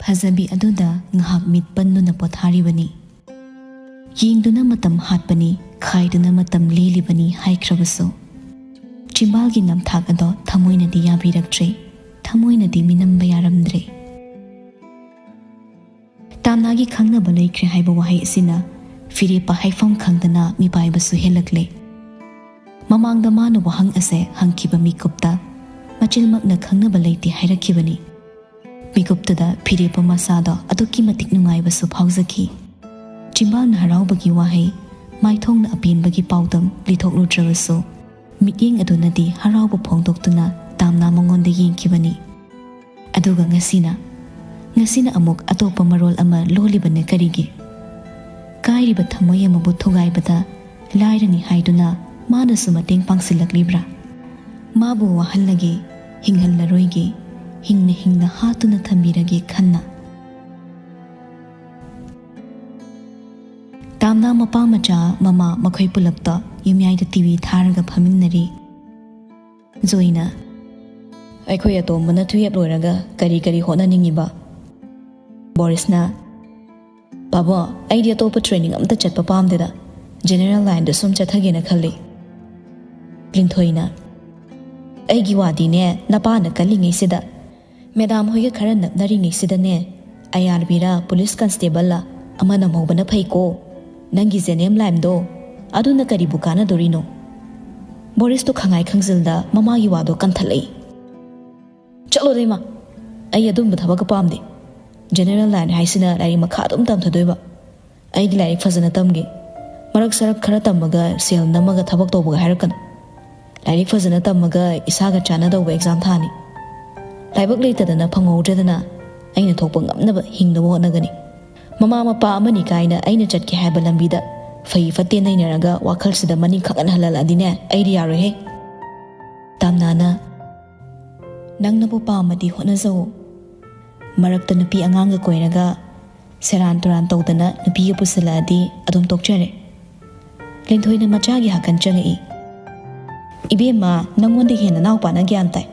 ꯐꯖꯕꯤ ꯑꯗꯨꯗ ꯉꯥꯏꯍꯥꯛ ꯃꯤꯠ ꯄꯟꯗꯨꯅ ꯄꯣꯊꯥꯔꯤꯕꯅꯤ꯫ ꯌꯦꯡꯗꯨꯅ ꯃꯇꯝ ꯍꯥꯠꯄꯅꯤ, ꯈꯥꯏꯗꯨꯅ ꯃꯇꯝ ꯂꯦꯜꯂꯤꯕꯅꯤ ꯍꯥꯏꯈ꯭ꯔꯕꯁꯨ, ꯆꯤꯝꯕꯥꯜꯒꯤ ꯅꯝꯊꯥꯛ ꯑꯗꯣ ꯊꯃꯣꯏꯅꯗꯤ ꯌꯥꯕꯤꯔꯛꯇ꯭ꯔꯦ, ꯊꯃꯣꯏꯅꯗꯤ ꯃꯤꯅꯝꯕ ꯌꯥꯔꯝꯗ꯭ꯔꯦ꯫ ꯇꯥꯝꯅꯥꯒꯤ ꯈꯪꯅꯕ ꯂꯩꯈ꯭ꯔꯦ ꯍꯥꯏꯕ ꯋꯥꯍꯩ ꯑꯁꯤꯅ ꯐꯤꯔꯦꯞꯄ ꯍꯥꯏꯐꯝ ꯈꯪꯗꯅ ꯃꯤꯄꯥꯏꯕꯁꯨ ꯍꯦꯜꯂꯛꯂꯦ꯫ ꯃꯃꯥꯡꯗ ꯃꯥꯅ ꯋꯥꯍꯪ ꯑꯁꯦ ꯍꯪꯈꯤꯕ ꯃꯤꯀꯨꯞꯇ ꯃꯆꯤꯜꯃꯛꯅ ꯈꯪꯅꯕ ꯂꯩꯇꯦ ꯍꯥꯏꯔꯛꯈꯤꯕꯅꯤ꯫ ꯃꯤꯀꯨꯞꯇꯨꯗ ꯐꯤꯔꯦꯞꯄ ꯃꯁꯥꯗꯣ ꯑꯗꯨꯛꯀꯤ ꯃꯇꯤꯛ ꯅꯨꯡꯉꯥꯏꯕꯁꯨ ꯐꯥꯎꯖꯈꯤ꯫ ꯆꯤꯝꯕꯥꯜꯅ ꯍꯔꯥꯎꯕꯒꯤ ꯋꯥꯍꯩ, ꯃꯥꯏꯊꯣꯡꯅ ꯑꯄꯦꯟꯕꯒꯤ ꯄꯥꯎꯗꯝ ꯂꯤꯊꯣꯛꯂꯨꯗ꯭ꯔꯕꯁꯨ, ꯃꯤꯠꯌꯦꯡ ꯑꯗꯨꯅꯗꯤ ꯍꯔꯥꯎꯕ ꯐꯣꯡꯗꯣꯛꯇꯨꯅ ꯇꯥꯝꯅꯥ ꯃꯉꯣꯟꯗ ꯌꯦꯡꯈꯤꯕꯅꯤ꯫ ꯑꯗꯨꯒ ꯉꯁꯤꯅ, ꯉꯁꯤꯅ ꯑꯃꯨꯛ ꯑꯇꯣꯞꯄ ꯃꯔꯣꯜ ꯑꯃ ꯂꯣꯜꯂꯤꯕꯅ ꯀꯔꯤꯒꯤ? ꯀꯥꯏꯔꯤꯕ ꯊꯃꯣꯏ ꯑꯃꯕꯨ ꯊꯨꯒꯥꯏꯕꯗ ꯂꯥꯏꯔꯅꯤ ꯍꯥꯏꯗꯨꯅ ꯃꯥꯅꯁꯨ ꯃꯇꯦꯡ ꯄꯥꯡꯁꯤꯜꯂꯛꯂꯤꯕ꯭ꯔꯥ? ꯃꯥꯕꯨ ꯋꯥꯍꯜꯂꯒꯦ, ꯍꯤꯡꯍꯜꯂꯔꯣꯏꯒꯦ, ꯍꯤꯡꯅ ꯍꯤꯡꯅ ꯍꯥꯠꯇꯨꯅ ꯊꯝꯕꯤꯔꯒꯦ ꯈꯟꯅ꯫ ꯇꯥꯝꯅ ꯃꯄꯥ ꯃꯆꯥ ꯃꯃꯥ ꯃꯈꯣꯏ ꯄꯨꯂꯞꯇ ꯌꯨꯝꯌꯥꯏꯗ ꯇꯤꯚꯤ ꯊꯥꯔꯒ ꯐꯝꯃꯤꯟꯅꯔꯤ꯫ ꯖꯣꯏꯅ, "ꯑꯩꯈꯣꯏ ꯑꯇꯣꯝꯕꯅ ꯇꯨꯌꯦꯞ ꯂꯣꯏꯔꯒ ꯀꯔꯤ ꯀꯔꯤ ꯍꯣꯠꯅꯅꯤꯡꯉꯤꯕ?" ꯕꯣꯔꯤꯁꯅ, "ꯄꯥꯕꯣ, ꯑꯩꯗꯤ ꯑꯇꯣꯞꯄ ꯇ꯭ꯔꯦꯅꯤꯡ ꯑꯝꯇ ꯆꯠꯄ ꯄꯥꯝꯗꯦꯗ, ꯖꯦꯅꯦꯔꯦꯜ ꯂꯥꯏꯟꯗ ꯁꯨꯝ ꯆꯠꯊꯒꯦꯅ ꯈꯜꯂꯤ꯫" ꯂꯤꯟꯊꯣꯏꯅ, "ꯑꯩꯒꯤ ꯋꯥꯗꯤꯅꯦ, ꯅꯄꯥꯅ ꯀꯜꯂꯤꯉꯩꯁꯤꯗ, ꯃꯦꯗꯥꯝ ꯍꯣꯏꯒ ꯈꯔ ꯅꯛꯅꯔꯤꯉꯩꯁꯤꯗꯅꯦ, ꯑꯥꯏ ꯑꯥꯔ ꯕꯤꯔ ꯄꯨꯂꯤꯁ ꯀꯟꯁꯇꯦꯕꯜꯂ ꯑꯃ ꯅꯝꯍꯧꯕꯅ ꯐꯩꯀꯣ꯫ ꯅꯪꯒꯤ ꯖꯦꯅꯦꯝ ꯂꯥꯏꯟꯗꯣ ꯑꯗꯨꯅ ꯀꯔꯤꯕꯨ ꯀꯥꯟꯅꯗꯣꯔꯤꯅꯣ?" ꯕꯣꯔꯤꯁꯇꯣ ꯈꯪꯉꯥꯏ ꯈꯪꯖꯤꯜꯗ ꯃꯃꯥꯒꯤ ꯋꯥꯗꯣ ꯀꯟꯊꯠꯂꯛꯏ꯫ "ꯆꯠꯂꯣꯗ ꯏꯃꯥ, ꯑꯩ ꯑꯗꯨꯝꯕ ꯊꯕꯛꯀ ꯄꯥꯝꯗꯦ꯫ ꯖꯦꯅꯦꯔꯦꯜ ꯂꯥꯏꯟ ꯍꯥꯏꯁꯤꯅ ꯂꯥꯏꯔꯤꯛ ꯃꯈꯥ ꯑꯗꯨꯝ ꯇꯝꯊꯗꯣꯏꯕ꯫ ꯑꯩꯗꯤ ꯂꯥꯏꯔꯤꯛ ꯐꯖꯅ ꯇꯝꯒꯦ꯫ ꯃꯔꯛ ꯁꯔꯛ ꯈꯔ ꯇꯝꯃꯒ ꯁꯦꯜ ꯅꯝꯃꯒ ꯊꯕꯛ ꯇꯧꯕꯒ ꯍꯥꯏꯔꯛꯀꯅꯨ꯫ ꯂꯥꯏꯔꯤꯛ ꯐꯖꯅ ꯇꯝꯃꯒ ꯏꯁꯥꯒ ꯆꯥꯟꯅꯗꯧꯕ ꯑꯦꯛꯖꯥꯝ ꯊꯥꯅꯤ꯫ ꯂꯥꯏꯕꯛ ꯂꯩꯇꯗꯅ ꯐꯪꯍꯧꯗ꯭ꯔꯦꯗꯅ, ꯑꯩꯅ ꯊꯣꯛꯄ ꯉꯝꯅꯕ ꯍꯤꯡꯅꯕ ꯍꯣꯠꯅꯒꯅꯤ꯫ ꯃꯃꯥ ꯃꯄꯥ ꯑꯃꯅꯤ ꯀꯥꯏꯅ ꯑꯩꯅ ꯆꯠꯀꯦ ꯍꯥꯏꯕ ꯂꯝꯕꯤꯗ ꯐꯩ ꯐꯠꯇꯦ ꯅꯩꯅꯔꯒ ꯋꯥꯈꯜꯁꯤꯗ ꯃꯅꯤꯡ ꯈꯪꯍꯟ ꯍꯜꯍꯜꯂꯛꯑꯗꯤꯅꯦ, ꯑꯩꯗꯤ ꯌꯥꯔꯣꯏꯍꯦ꯫" ꯇꯥꯝꯅꯥꯅ, "ꯅꯪꯅꯕꯨ ꯄꯥꯝꯃꯗꯤ ꯍꯣꯠꯅꯖꯧ꯫ ꯃꯔꯛꯇ ꯅꯨꯄꯤ ꯑꯉꯥꯡꯒ ꯀꯣꯏꯔꯒ ꯁꯦꯔꯥꯟ ꯇꯨꯔꯥꯟ ꯇꯧꯗꯅ ꯅꯨꯄꯤꯒ ꯄꯨꯁꯤꯜꯂꯛꯑꯗꯤ ꯑꯗꯨꯝ ꯇꯣꯛꯆꯔꯦ꯫" ꯂꯤꯟꯊꯣꯏꯅ ꯃꯆꯥꯒꯤ ꯍꯥꯀꯟ ꯆꯪꯉꯛꯏ꯫ "ꯏꯕꯦꯝꯃ, ꯅꯪꯉꯣꯟꯗ ꯍꯦꯟꯅ ꯅꯥꯎꯄꯥꯅ ꯒ꯭ꯌꯥꯟ ꯇꯥꯏ꯫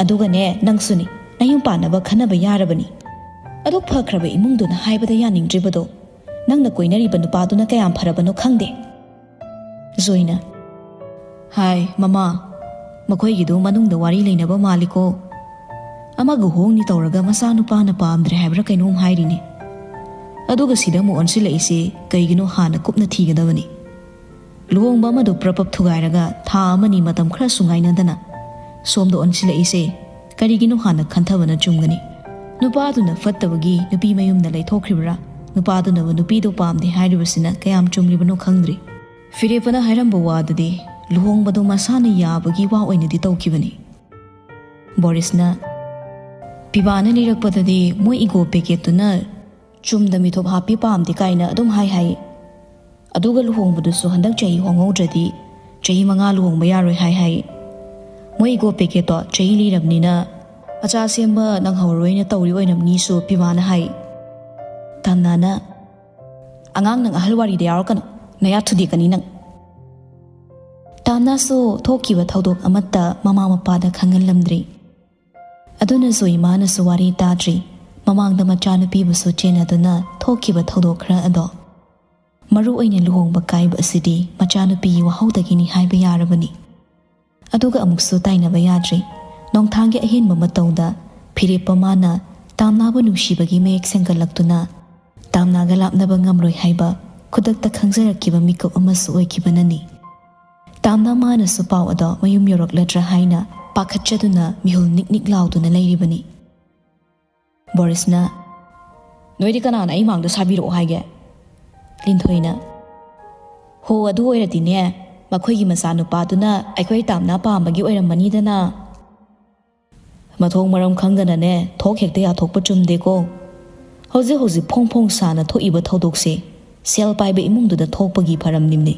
ꯑꯗꯨꯒꯅꯦ, ꯅꯪꯁꯨꯅꯤ, ꯅꯌꯨꯝ ꯄꯥꯟꯅꯕ ꯈꯟꯅꯕ ꯌꯥꯔꯕꯅꯤ꯫ ꯑꯗꯨꯛ ꯐꯈ꯭ꯔꯕ ꯏꯃꯨꯡꯗꯨꯅ ꯍꯥꯏꯕꯗ ꯌꯥꯅꯤꯡꯗ꯭ꯔꯤꯕꯗꯣ, ꯅꯪꯅ ꯀꯣꯏꯅꯔꯤꯕ ꯅꯨꯄꯥꯗꯨꯅ ꯀꯌꯥꯝ ꯐꯔꯕꯅꯣ ꯈꯪꯗꯦ꯫" ꯖꯣꯏꯅ, "ꯍꯥꯏ ꯃꯃꯥ, ꯃꯈꯣꯏꯒꯤꯗꯨ ꯃꯅꯨꯡꯗ ꯋꯥꯔꯤ ꯂꯩꯅꯕ ꯃꯥꯜꯂꯤꯀꯣ꯫ ꯑꯃꯒ ꯍꯣꯡꯅꯤ ꯇꯧꯔꯒ ꯃꯆꯥꯅꯨꯄꯥꯅ ꯄꯥꯝꯗ꯭ꯔꯦ ꯍꯥꯏꯕ꯭ꯔꯥ ꯀꯩꯅꯣꯝ ꯍꯥꯏꯔꯤꯅꯦ꯫ ꯑꯗꯨꯒ ꯁꯤꯗ ꯑꯃꯨꯛ ꯑꯣꯟꯁꯤꯜꯂꯛꯏꯁꯦ ꯀꯩꯒꯤꯅꯣ ꯍꯥꯟꯅ ꯀꯨꯞꯅ ꯊꯤꯒꯗꯕꯅꯤ꯫ ꯂꯨꯍꯣꯡꯕ ꯑꯃꯗꯨ ꯄ꯭ꯔꯞ ꯄꯞ ꯊꯨꯒꯥꯏꯔꯒ ꯊꯥ ꯑꯃꯅꯤ ꯃꯇꯝ ꯈꯔꯁꯨ ꯉꯥꯏꯅꯗꯅ ꯁꯣꯝꯗ ꯑꯣꯟꯁꯤꯜꯂꯛꯏꯁꯦ ꯀꯔꯤꯒꯤꯅꯣ ꯍꯥꯟꯅ ꯈꯟꯊꯕꯅ ꯆꯨꯝꯒꯅꯤ꯫ ꯅꯨꯄꯥꯗꯨꯅ ꯐꯠꯇꯕꯒꯤ ꯅꯨꯄꯤ ꯃꯌꯨꯝꯗ ꯂꯩꯊꯣꯛꯈ꯭ꯔꯤꯕ꯭ꯔꯥ? ꯅꯨꯄꯥꯗꯨꯅꯕꯨ ꯅꯨꯄꯤꯗꯣ ꯄꯥꯝꯗꯦ ꯍꯥꯏꯔꯤꯕꯁꯤꯅ ꯀꯌꯥꯝ ꯆꯨꯝꯂꯤꯕꯅꯣ ꯈꯪꯗ꯭ꯔꯤ꯫" ꯐꯤꯔꯦꯞꯄꯅ ꯍꯥꯏꯔꯝꯕ ꯋꯥꯗꯨꯗꯤ ꯂꯨꯍꯣꯡꯕꯗꯣ ꯃꯁꯥꯅ ꯌꯥꯕꯒꯤ ꯋꯥ ꯑꯣꯏꯅꯗꯤ ꯇꯧꯈꯤꯕꯅꯤ꯫ ꯕꯣꯔꯤꯁꯅ, "ꯄꯤꯕꯥꯅ ꯂꯤꯔꯛꯄꯗꯗꯤ ꯃꯣꯏ ꯏꯒꯣ ꯄꯦꯀꯦꯠꯇꯨꯅ ꯆꯨꯝꯗ ꯃꯤꯊꯣꯞ ꯍꯥꯞꯄꯤ ꯄꯥꯝꯗꯦ ꯀꯥꯏꯅ ꯑꯗꯨꯝ ꯍꯥꯏ ꯍꯥꯏ꯫ ꯑꯗꯨꯒ ꯂꯨꯍꯣꯡꯕꯗꯨꯁꯨ ꯍꯟꯗꯛ ꯆꯍꯤ ꯍꯣꯡꯍꯧꯗ꯭ꯔꯗꯤ ꯆꯍꯤ ꯃꯉꯥ ꯂꯨꯍꯣꯡꯕ ꯌꯥꯔꯣꯏ ꯍꯥꯏ ꯍꯥꯏ꯫ ꯃꯣꯏ ꯏꯒꯣ ꯄꯦꯀꯦꯠꯇꯣ ꯆꯍꯤ ꯂꯤꯔꯕꯅꯤꯅ "ꯃꯆꯥ ꯁꯦꯝꯕ ꯅꯪꯍꯧꯔꯣꯏꯅ ꯇꯧꯔꯤ ꯑꯣꯏꯔꯝꯅꯤꯁꯨ ꯄꯤꯕꯥꯅ ꯍꯥꯏ꯫" ꯇꯥꯝꯅꯥꯅ, "ꯑꯉꯥꯡ ꯅꯪ ꯑꯍꯜ ꯋꯥꯔꯤꯗ ꯌꯥꯎꯔꯛꯀꯅꯨ, ꯅꯌꯥ ꯊꯨꯗꯦꯛꯀꯅꯤ ꯅꯪ꯫" ꯇꯥꯝꯅꯥꯁꯨ ꯊꯣꯛꯈꯤꯕ ꯊꯧꯗꯣꯛ ꯑꯃꯠꯇ ꯃꯃꯥ ꯃꯄꯥꯗ ꯈꯪꯍꯜꯂꯝꯗ꯭ꯔꯤ꯫ ꯑꯗꯨꯅ ꯖꯣꯏ ꯃꯥꯅꯁꯨ ꯋꯥꯔꯤ ꯇꯥꯗ꯭ꯔꯤ꯫ ꯃꯃꯥꯡꯗ ꯃꯆꯥꯅꯨꯄꯤꯕꯨꯁꯨ ꯆꯦꯟꯅꯗꯨꯅ ꯊꯣꯛꯈꯤꯕ ꯊꯧꯗꯣꯛ ꯈꯔ ꯑꯗꯣ, ꯃꯔꯨ ꯑꯣꯏꯅ ꯂꯨꯍꯣꯡꯕ ꯀꯥꯏꯕ ꯑꯁꯤꯗꯤ ꯃꯆꯥꯅꯨꯄꯤꯒꯤ ꯋꯥꯍꯧꯗꯒꯤꯅꯤ ꯍꯥꯏꯕ ꯌꯥꯔꯕꯅꯤ꯫ ꯑꯗꯨꯒ ꯑꯃꯨꯛꯁꯨ ꯇꯥꯏꯅꯕ ꯌꯥꯗ꯭ꯔꯤ꯫ ꯅꯣꯡꯊꯥꯡꯒꯤ ꯑꯍꯦꯟꯕ ꯃꯇꯧꯗ ꯐꯤꯔꯦꯞꯄ ꯃꯥꯅ ꯇꯥꯝꯅꯥꯕꯨ ꯅꯨꯡꯁꯤꯕꯒꯤ ꯃꯌꯦꯛ ꯁꯦꯡꯒꯠꯂꯛꯇꯨꯅ ꯇꯥꯝꯅꯥꯒ ꯂꯥꯞꯅꯕ ꯉꯝꯂꯣꯏ ꯍꯥꯏꯕ ꯈꯨꯗꯛꯇ ꯈꯪꯖꯔꯛꯈꯤꯕ ꯃꯤꯀꯨꯞ ꯑꯃꯁꯨ ꯑꯣꯏꯈꯤꯕꯅꯅꯤ꯫ ꯇꯥꯝꯅꯥ ꯃꯥꯅꯁꯨ ꯄꯥꯎ ꯑꯗꯣ ꯃꯌꯨꯝ ꯌꯧꯔꯛꯂꯗ꯭ꯔꯥ ꯍꯥꯏꯅ ꯄꯥꯈꯠꯆꯗꯨꯅ ꯃꯤꯍꯨꯜ ꯅꯤꯛ ꯅꯤꯛ ꯂꯥꯎꯗꯨꯅ ꯂꯩꯔꯤꯕꯅꯤ꯫ ꯕꯣꯔꯤꯁꯅ, "ꯅꯣꯏꯗꯤ ꯀꯅꯥꯅ ꯑꯩ ꯃꯥꯡꯗ ꯁꯥꯕꯤꯔꯛꯑꯣ ꯍꯥꯏꯒꯦ?" ꯂꯤꯟꯊꯣꯏꯅ, "ꯍꯣ, ꯑꯗꯨ ꯑꯣꯏꯔꯗꯤꯅꯦ, ꯃꯈꯣꯏꯒꯤ ꯃꯆꯥꯅꯨꯄꯥꯗꯨꯅ ꯑꯩꯈꯣꯏ ꯇꯥꯝꯅꯥ ꯄꯥꯝꯕꯒꯤ ꯑꯣꯏꯔꯝꯃꯅꯤꯗꯅ꯫" "ꯃꯊꯣꯡ ꯃꯔꯝ ꯈꯪꯗꯅꯅꯦ ꯊꯣꯛ ꯍꯦꯛꯇ ꯌꯥꯊꯣꯛꯄ ꯆꯨꯝꯗꯦꯀꯣ꯫ ꯍꯧꯖꯤꯛ ꯍꯧꯖꯤꯛ ꯐꯣꯡ ꯐꯣꯡ ꯁꯥꯅ ꯊꯣꯛꯏꯕ ꯊꯧꯗꯣꯛꯁꯦ ꯁꯦꯜ ꯄꯥꯏꯕ ꯏꯃꯨꯡꯗꯨꯗ ꯊꯣꯛꯄꯒꯤ ꯐꯔꯝꯅꯤꯝꯅꯦ꯫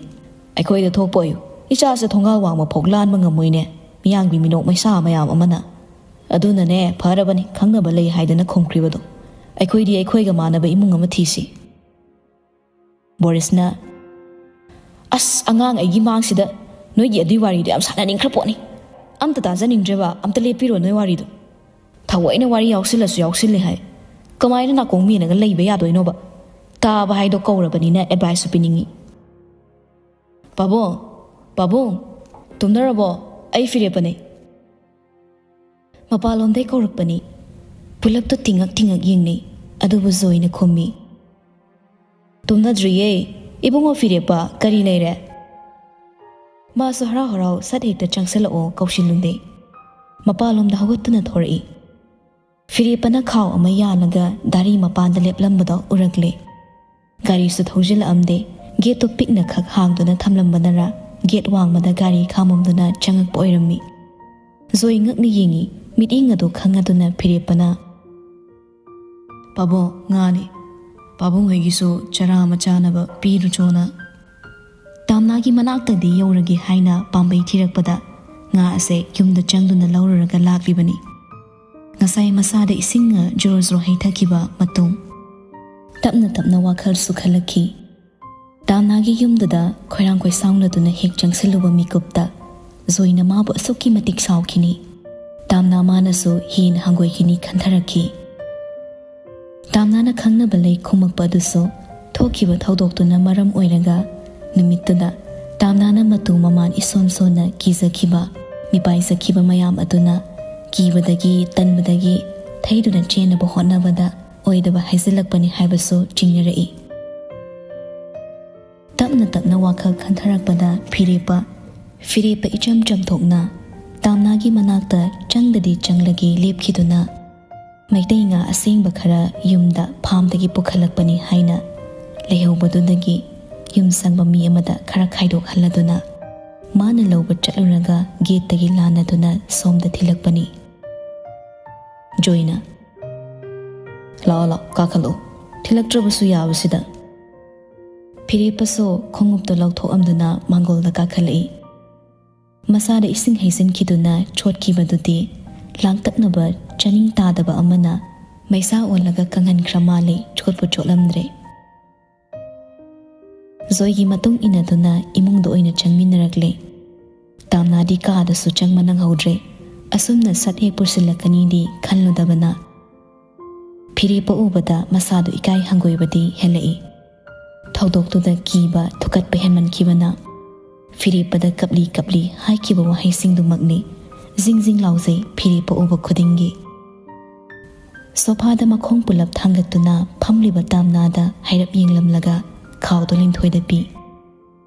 ꯑꯩꯈꯣꯏꯗ ꯊꯣꯛꯄ ꯑꯣꯏꯌꯨ, ꯏꯆꯥꯁꯦ ꯊꯣꯡꯒꯥꯜ ꯋꯥꯡꯃ ꯐꯥꯎ ꯂꯥꯟꯕ ꯉꯝꯃꯣꯏꯅꯦ, ꯃꯤꯌꯥꯝꯒꯤ ꯃꯤꯅꯣꯛ ꯃꯩꯁꯥ ꯃꯌꯥꯝ ꯑꯃꯅ꯫ ꯑꯗꯨꯅꯅꯦ ꯐꯔꯕꯅꯤ ꯈꯪꯅꯕ ꯂꯩ ꯍꯥꯏꯗꯅ ꯈꯨꯝꯈ꯭ꯔꯤꯕꯗꯣ꯫ ꯑꯩꯈꯣꯏꯗꯤ ꯑꯩꯈꯣꯏꯒ ꯃꯥꯟꯅꯕ ꯏꯃꯨꯡ ꯑꯃ ꯊꯤꯁꯤ꯫" ꯕꯣꯔꯤꯁꯅ, "ꯑꯁ, ꯑꯉꯥꯡ ꯑꯩꯒꯤ ꯃꯥꯡꯁꯤꯗ ꯅꯣꯏꯒꯤ ꯑꯗꯨꯏ ꯋꯥꯔꯤꯗꯣ ꯌꯥꯝ ꯁꯥꯟꯅꯅꯤꯡꯈ꯭ꯔ ꯄꯣꯠꯅꯤ꯫ ꯑꯝꯇ ꯇꯥꯖꯅꯤꯡꯗ꯭ꯔꯦꯕ, ꯑꯝꯇ ꯂꯦꯞꯄꯤꯔꯣ ꯅꯣꯏ ꯋꯥꯔꯤꯗꯣ꯫ ꯊꯑꯣꯏꯅ ꯋꯥꯔꯤ ꯌꯥꯎꯁꯤꯜꯂꯁꯨ ꯌꯥꯎꯁꯤꯜꯂꯦ ꯍꯥꯏ꯫ ꯀꯃꯥꯏꯅ ꯅꯥꯀꯣꯡ ꯃꯦꯟꯅꯒ ꯂꯩꯕ ꯌꯥꯗꯣꯏꯅꯣꯕ? ꯇꯥꯕ ꯍꯥꯏꯗꯣ ꯀꯧꯔꯕꯅꯤꯅ ꯑꯦꯗꯚꯥꯏꯁꯁꯨ ꯄꯤꯅꯤꯡꯉꯤ꯫" "ꯄꯥꯕꯨꯡ, ꯄꯥꯕꯨꯡ, ꯇꯨꯝꯅꯔꯕꯣ? ꯑꯩ ꯐꯤꯔꯦꯞꯄꯅꯦ꯫" ꯃꯄꯥꯟꯂꯣꯝꯗꯩ ꯀꯧꯔꯛꯄꯅꯤ꯫ ꯄꯨꯂꯞꯇꯨ ꯇꯤꯡꯉꯛ ꯇꯤꯡꯉꯛ ꯌꯦꯡꯅꯩ꯫ ꯑꯗꯨꯕꯨ ꯖꯣꯏꯅ ꯈꯨꯝꯃꯤ, "ꯇꯨꯝꯅꯗ꯭ꯔꯤꯌꯦ꯫ ꯏꯕꯨꯡꯉꯣ ꯐꯤꯔꯦꯞꯄ, ꯀꯔꯤ ꯂꯩꯔꯦ?" ꯃꯥꯁꯨ ꯍꯔꯥꯎ ꯍꯔꯥꯎ ꯁꯠ ꯍꯦꯛꯇ ꯆꯪꯁꯜꯂꯛꯑꯣ ꯀꯧꯁꯤꯜꯂꯨꯗꯦ꯫ ꯃꯄꯥꯟꯂꯣꯝꯗ ꯍꯧꯒꯠꯇꯨꯅ ꯊꯣꯔꯛꯏ꯫ ꯐꯤꯔꯦꯞꯄꯅ ꯈꯥꯎ ꯑꯃ ꯌꯥꯜꯂꯒ ꯗꯥꯔꯤ ꯃꯄꯥꯟꯗ ꯂꯦꯞꯂꯝꯕꯗꯣ ꯎꯔꯛꯂꯦ꯫ ꯒꯥꯔꯤꯁꯨ ꯊꯧꯖꯤꯜꯂꯛꯑꯝꯗꯦ꯫ ꯒꯦꯠꯇꯨ ꯄꯤꯛꯅ ꯈꯛ ꯍꯥꯡꯗꯨꯅ ꯊꯝꯂꯝꯕꯅꯔ ꯒꯦꯠ ꯋꯥꯡꯃꯗ ꯒꯥꯔꯤ ꯈꯥꯝꯃꯝꯗꯨꯅ ꯆꯪꯉꯛꯄ ꯑꯣꯏꯔꯝꯃꯤ꯫ ꯖꯣꯏ ꯉꯛꯅ ꯌꯦꯡꯉꯤ꯫ ꯃꯤꯠꯌꯦꯡ ꯑꯗꯨ ꯈꯪꯉꯗꯨꯅ ꯐꯤꯔꯦꯞꯄꯅ, "ꯄꯥꯕꯨꯡ, ꯉꯥꯅꯤ꯫ ꯄꯥꯕꯨꯡ ꯍꯣꯏꯒꯤꯁꯨ ꯆꯔꯥ ꯑꯃ ꯆꯥꯅꯕ ꯄꯤꯔꯨꯆꯣꯅ꯫" ꯇꯥꯝꯅꯥꯒꯤ ꯃꯅꯥꯛꯇꯗꯤ ꯌꯧꯔꯒꯦ ꯍꯥꯏꯅ ꯄꯥꯝꯕꯩ ꯊꯤꯔꯛꯄꯗ ꯉꯥ ꯑꯁꯦ ꯌꯨꯝꯗ ꯆꯪꯗꯨꯅ ꯂꯧꯔꯨꯔꯒ ꯂꯥꯛꯂꯤꯕꯅꯤ꯫ ꯉꯁꯥꯏ ꯃꯁꯥꯗ ꯏꯁꯤꯡꯅ ꯖꯣꯔꯣ ꯖꯣꯔꯣ ꯍꯩꯊꯈꯤꯕ ꯃꯇꯨꯡ, ꯇꯞꯅ ꯇꯞꯅ ꯋꯥꯈꯜꯁꯨ ꯈꯜꯂꯛꯈꯤ꯫ ꯇꯥꯝꯅꯥꯒꯤ ꯌꯨꯝꯗꯨꯗ ꯈꯣꯏꯔꯥꯡ ꯈꯣꯏꯁꯥꯎꯅꯗꯨꯅ ꯍꯦꯛ ꯆꯪꯁꯤꯜꯂꯨꯕ ꯃꯤꯀꯨꯞꯇ ꯖꯣꯏꯅ ꯃꯥꯕꯨ ꯑꯁꯨꯛꯀꯤ ꯃꯇꯤꯛ ꯁꯥꯎꯈꯤꯅꯤ, ꯇꯥꯝꯅꯥ ꯃꯥꯅꯁꯨ ꯍꯦꯟꯅ ꯍꯪꯒꯣꯏꯈꯤꯅꯤ ꯈꯟꯊꯔꯛꯈꯤ꯫ ꯇꯥꯝꯅꯥꯅ ꯈꯪꯅꯕ ꯂꯩ ꯈꯨꯝꯃꯛꯄ ꯑꯗꯨꯁꯨ ꯊꯣꯛꯈꯤꯕ ꯊꯧꯗꯣꯛꯇꯨꯅ ꯃꯔꯝ ꯑꯣꯏꯔꯒ ꯅꯨꯃꯤꯠꯇꯨꯗ ꯇꯥꯝꯅꯥꯅ ꯃꯇꯨ ꯃꯃꯥꯟ ꯏꯁꯣꯟ ꯁꯣꯟꯅ ꯀꯤꯖꯈꯤꯕ, ꯃꯤꯄꯥꯏꯖꯈꯤꯕ ꯃꯌꯥꯝ ꯑꯗꯨꯅ ꯀꯤꯕꯗꯒꯤ, ꯇꯟꯕꯗꯒꯤ ꯊꯩꯗꯨꯅ ꯆꯦꯟꯅꯕ ꯍꯣꯠꯅꯕꯗ ꯑꯣꯏꯗꯕ ꯍꯥꯏꯖꯤꯜꯂꯛꯄꯅꯤ ꯍꯥꯏꯕꯁꯨ ꯆꯤꯡꯅꯔꯛꯏ꯫ ꯇꯞꯅ ꯇꯞꯅ ꯋꯥꯈꯜ ꯈꯟꯊꯔꯛꯄꯗ ꯐꯤꯔꯦꯞꯄ, ꯐꯤꯔꯦꯞꯄ ꯏꯆꯝ ꯆꯝꯊꯣꯛꯅ ꯇꯥꯝꯅꯥꯒꯤ ꯃꯅꯥꯛꯇ ꯆꯪꯗꯗꯤ ꯆꯪꯂꯒꯦ ꯂꯦꯞꯈꯤꯗꯨꯅ, ꯃꯩꯇꯩ ꯉꯥ ꯑꯁꯦꯡꯕ ꯈꯔ ꯌꯨꯝꯗ ꯐꯥꯝꯗꯒꯤ ꯄꯨꯈꯠꯂꯛꯄꯅꯤ ꯍꯥꯏꯅ ꯂꯩꯍꯧꯕꯗꯨꯗꯒꯤ ꯌꯨꯝ ꯁꯪꯕ ꯃꯤ ꯑꯃꯗ ꯈꯔ ꯈꯥꯏꯗꯣꯛꯍꯜꯂꯗꯨꯅ ꯃꯥꯅ ꯂꯧꯕ ꯆꯠꯂꯨꯔꯒ ꯒꯦꯠꯇꯒꯤ ꯂꯥꯟꯅꯗꯨꯅ ꯁꯣꯝꯗ ꯊꯤꯜꯂꯛꯄꯅꯤ꯫ ꯖꯣꯏꯅ, "ꯂꯥꯛꯑꯣ, ꯂꯥꯛꯑꯣ, ꯀꯥꯈꯠꯂꯛꯑꯣ, ꯊꯤꯜꯂꯛꯇ꯭ꯔꯕꯁꯨ ꯌꯥꯕꯁꯤꯗ꯫" ꯐꯤꯔꯦꯞꯄꯁꯨ ꯈꯣꯡꯎꯞꯇꯨ ꯂꯧꯊꯣꯛꯑꯝꯗꯨꯅ ꯃꯥꯡꯒꯣꯜꯗ ꯀꯥꯈꯠꯂꯛꯏ꯫ ꯃꯁꯥꯗ ꯏꯁꯤꯡ ꯍꯩꯖꯤꯟꯈꯤꯗꯨꯅ ꯆꯣꯠꯈꯤꯕꯗꯨꯗꯤ ꯂꯥꯡꯇꯛꯅꯕ ꯆꯥꯅꯤꯡ ꯇꯥꯗꯕ ꯑꯃꯅ ꯃꯩꯁꯥ ꯑꯣꯜꯂꯒ ꯀꯪꯍꯟꯈ꯭ꯔ ꯃꯥꯜꯂꯦ, ꯆꯣꯠꯄꯨ ꯆꯣꯠꯂꯝꯗ꯭ꯔꯦ꯫ ꯖꯣꯏꯒꯤ ꯃꯇꯨꯡ ꯏꯟꯅꯗꯨꯅ ꯏꯃꯨꯡꯗ ꯑꯣꯏꯅ ꯆꯪꯃꯤꯟꯅꯔꯛꯂꯦ꯫ ꯇꯥꯝꯅꯥꯗꯤ ꯀꯥꯗꯁꯨ ꯆꯪꯕ ꯅꯪꯍꯧꯗ꯭ꯔꯦ꯫ ꯑꯁꯨꯝꯅ ꯁꯠ ꯍꯦꯛ ꯄꯨꯁꯤꯜꯂꯛꯀꯅꯤꯗꯤ ꯈꯜꯂꯨꯗꯕꯅ ꯐꯤꯔꯦꯞꯄ ꯎꯕꯗ ꯃꯁꯥꯗꯨ ꯏꯀꯥꯏ ꯍꯪꯒꯣꯏꯕꯗꯤ ꯍꯦꯜꯂꯛꯏ꯫ ꯊꯧꯗꯣꯛꯇꯨꯗ ꯀꯤꯕ ꯊꯨꯀꯠꯄ ꯍꯦꯟꯃꯟꯈꯤꯕꯅ ꯐꯤꯔꯦꯞꯄꯗ ꯀꯞꯂꯤ ꯀꯞꯂꯤ ꯍꯥꯏꯈꯤꯕ ꯋꯥꯍꯩꯁꯤꯡꯗꯨꯃꯛꯅꯤ ꯖꯤꯡ ꯖꯤꯡ ꯂꯥꯎꯖꯩ ꯐꯤꯔꯦꯞꯄ ꯎꯕ ꯈꯨꯗꯤꯡꯒꯤ꯫ ꯁꯣꯐꯥꯗ ꯃꯈꯣꯡ ꯄꯨꯂꯞ ꯊꯥꯡꯒꯠꯇꯨꯅ ꯐꯝꯂꯤꯕ ꯇꯥꯝꯅꯥꯗ ꯍꯥꯏꯔꯞ ꯌꯦꯡꯂꯝꯂꯒ ꯈꯥꯎꯗꯨ ꯂꯤꯟꯊꯣꯏꯗ ꯄꯤ꯫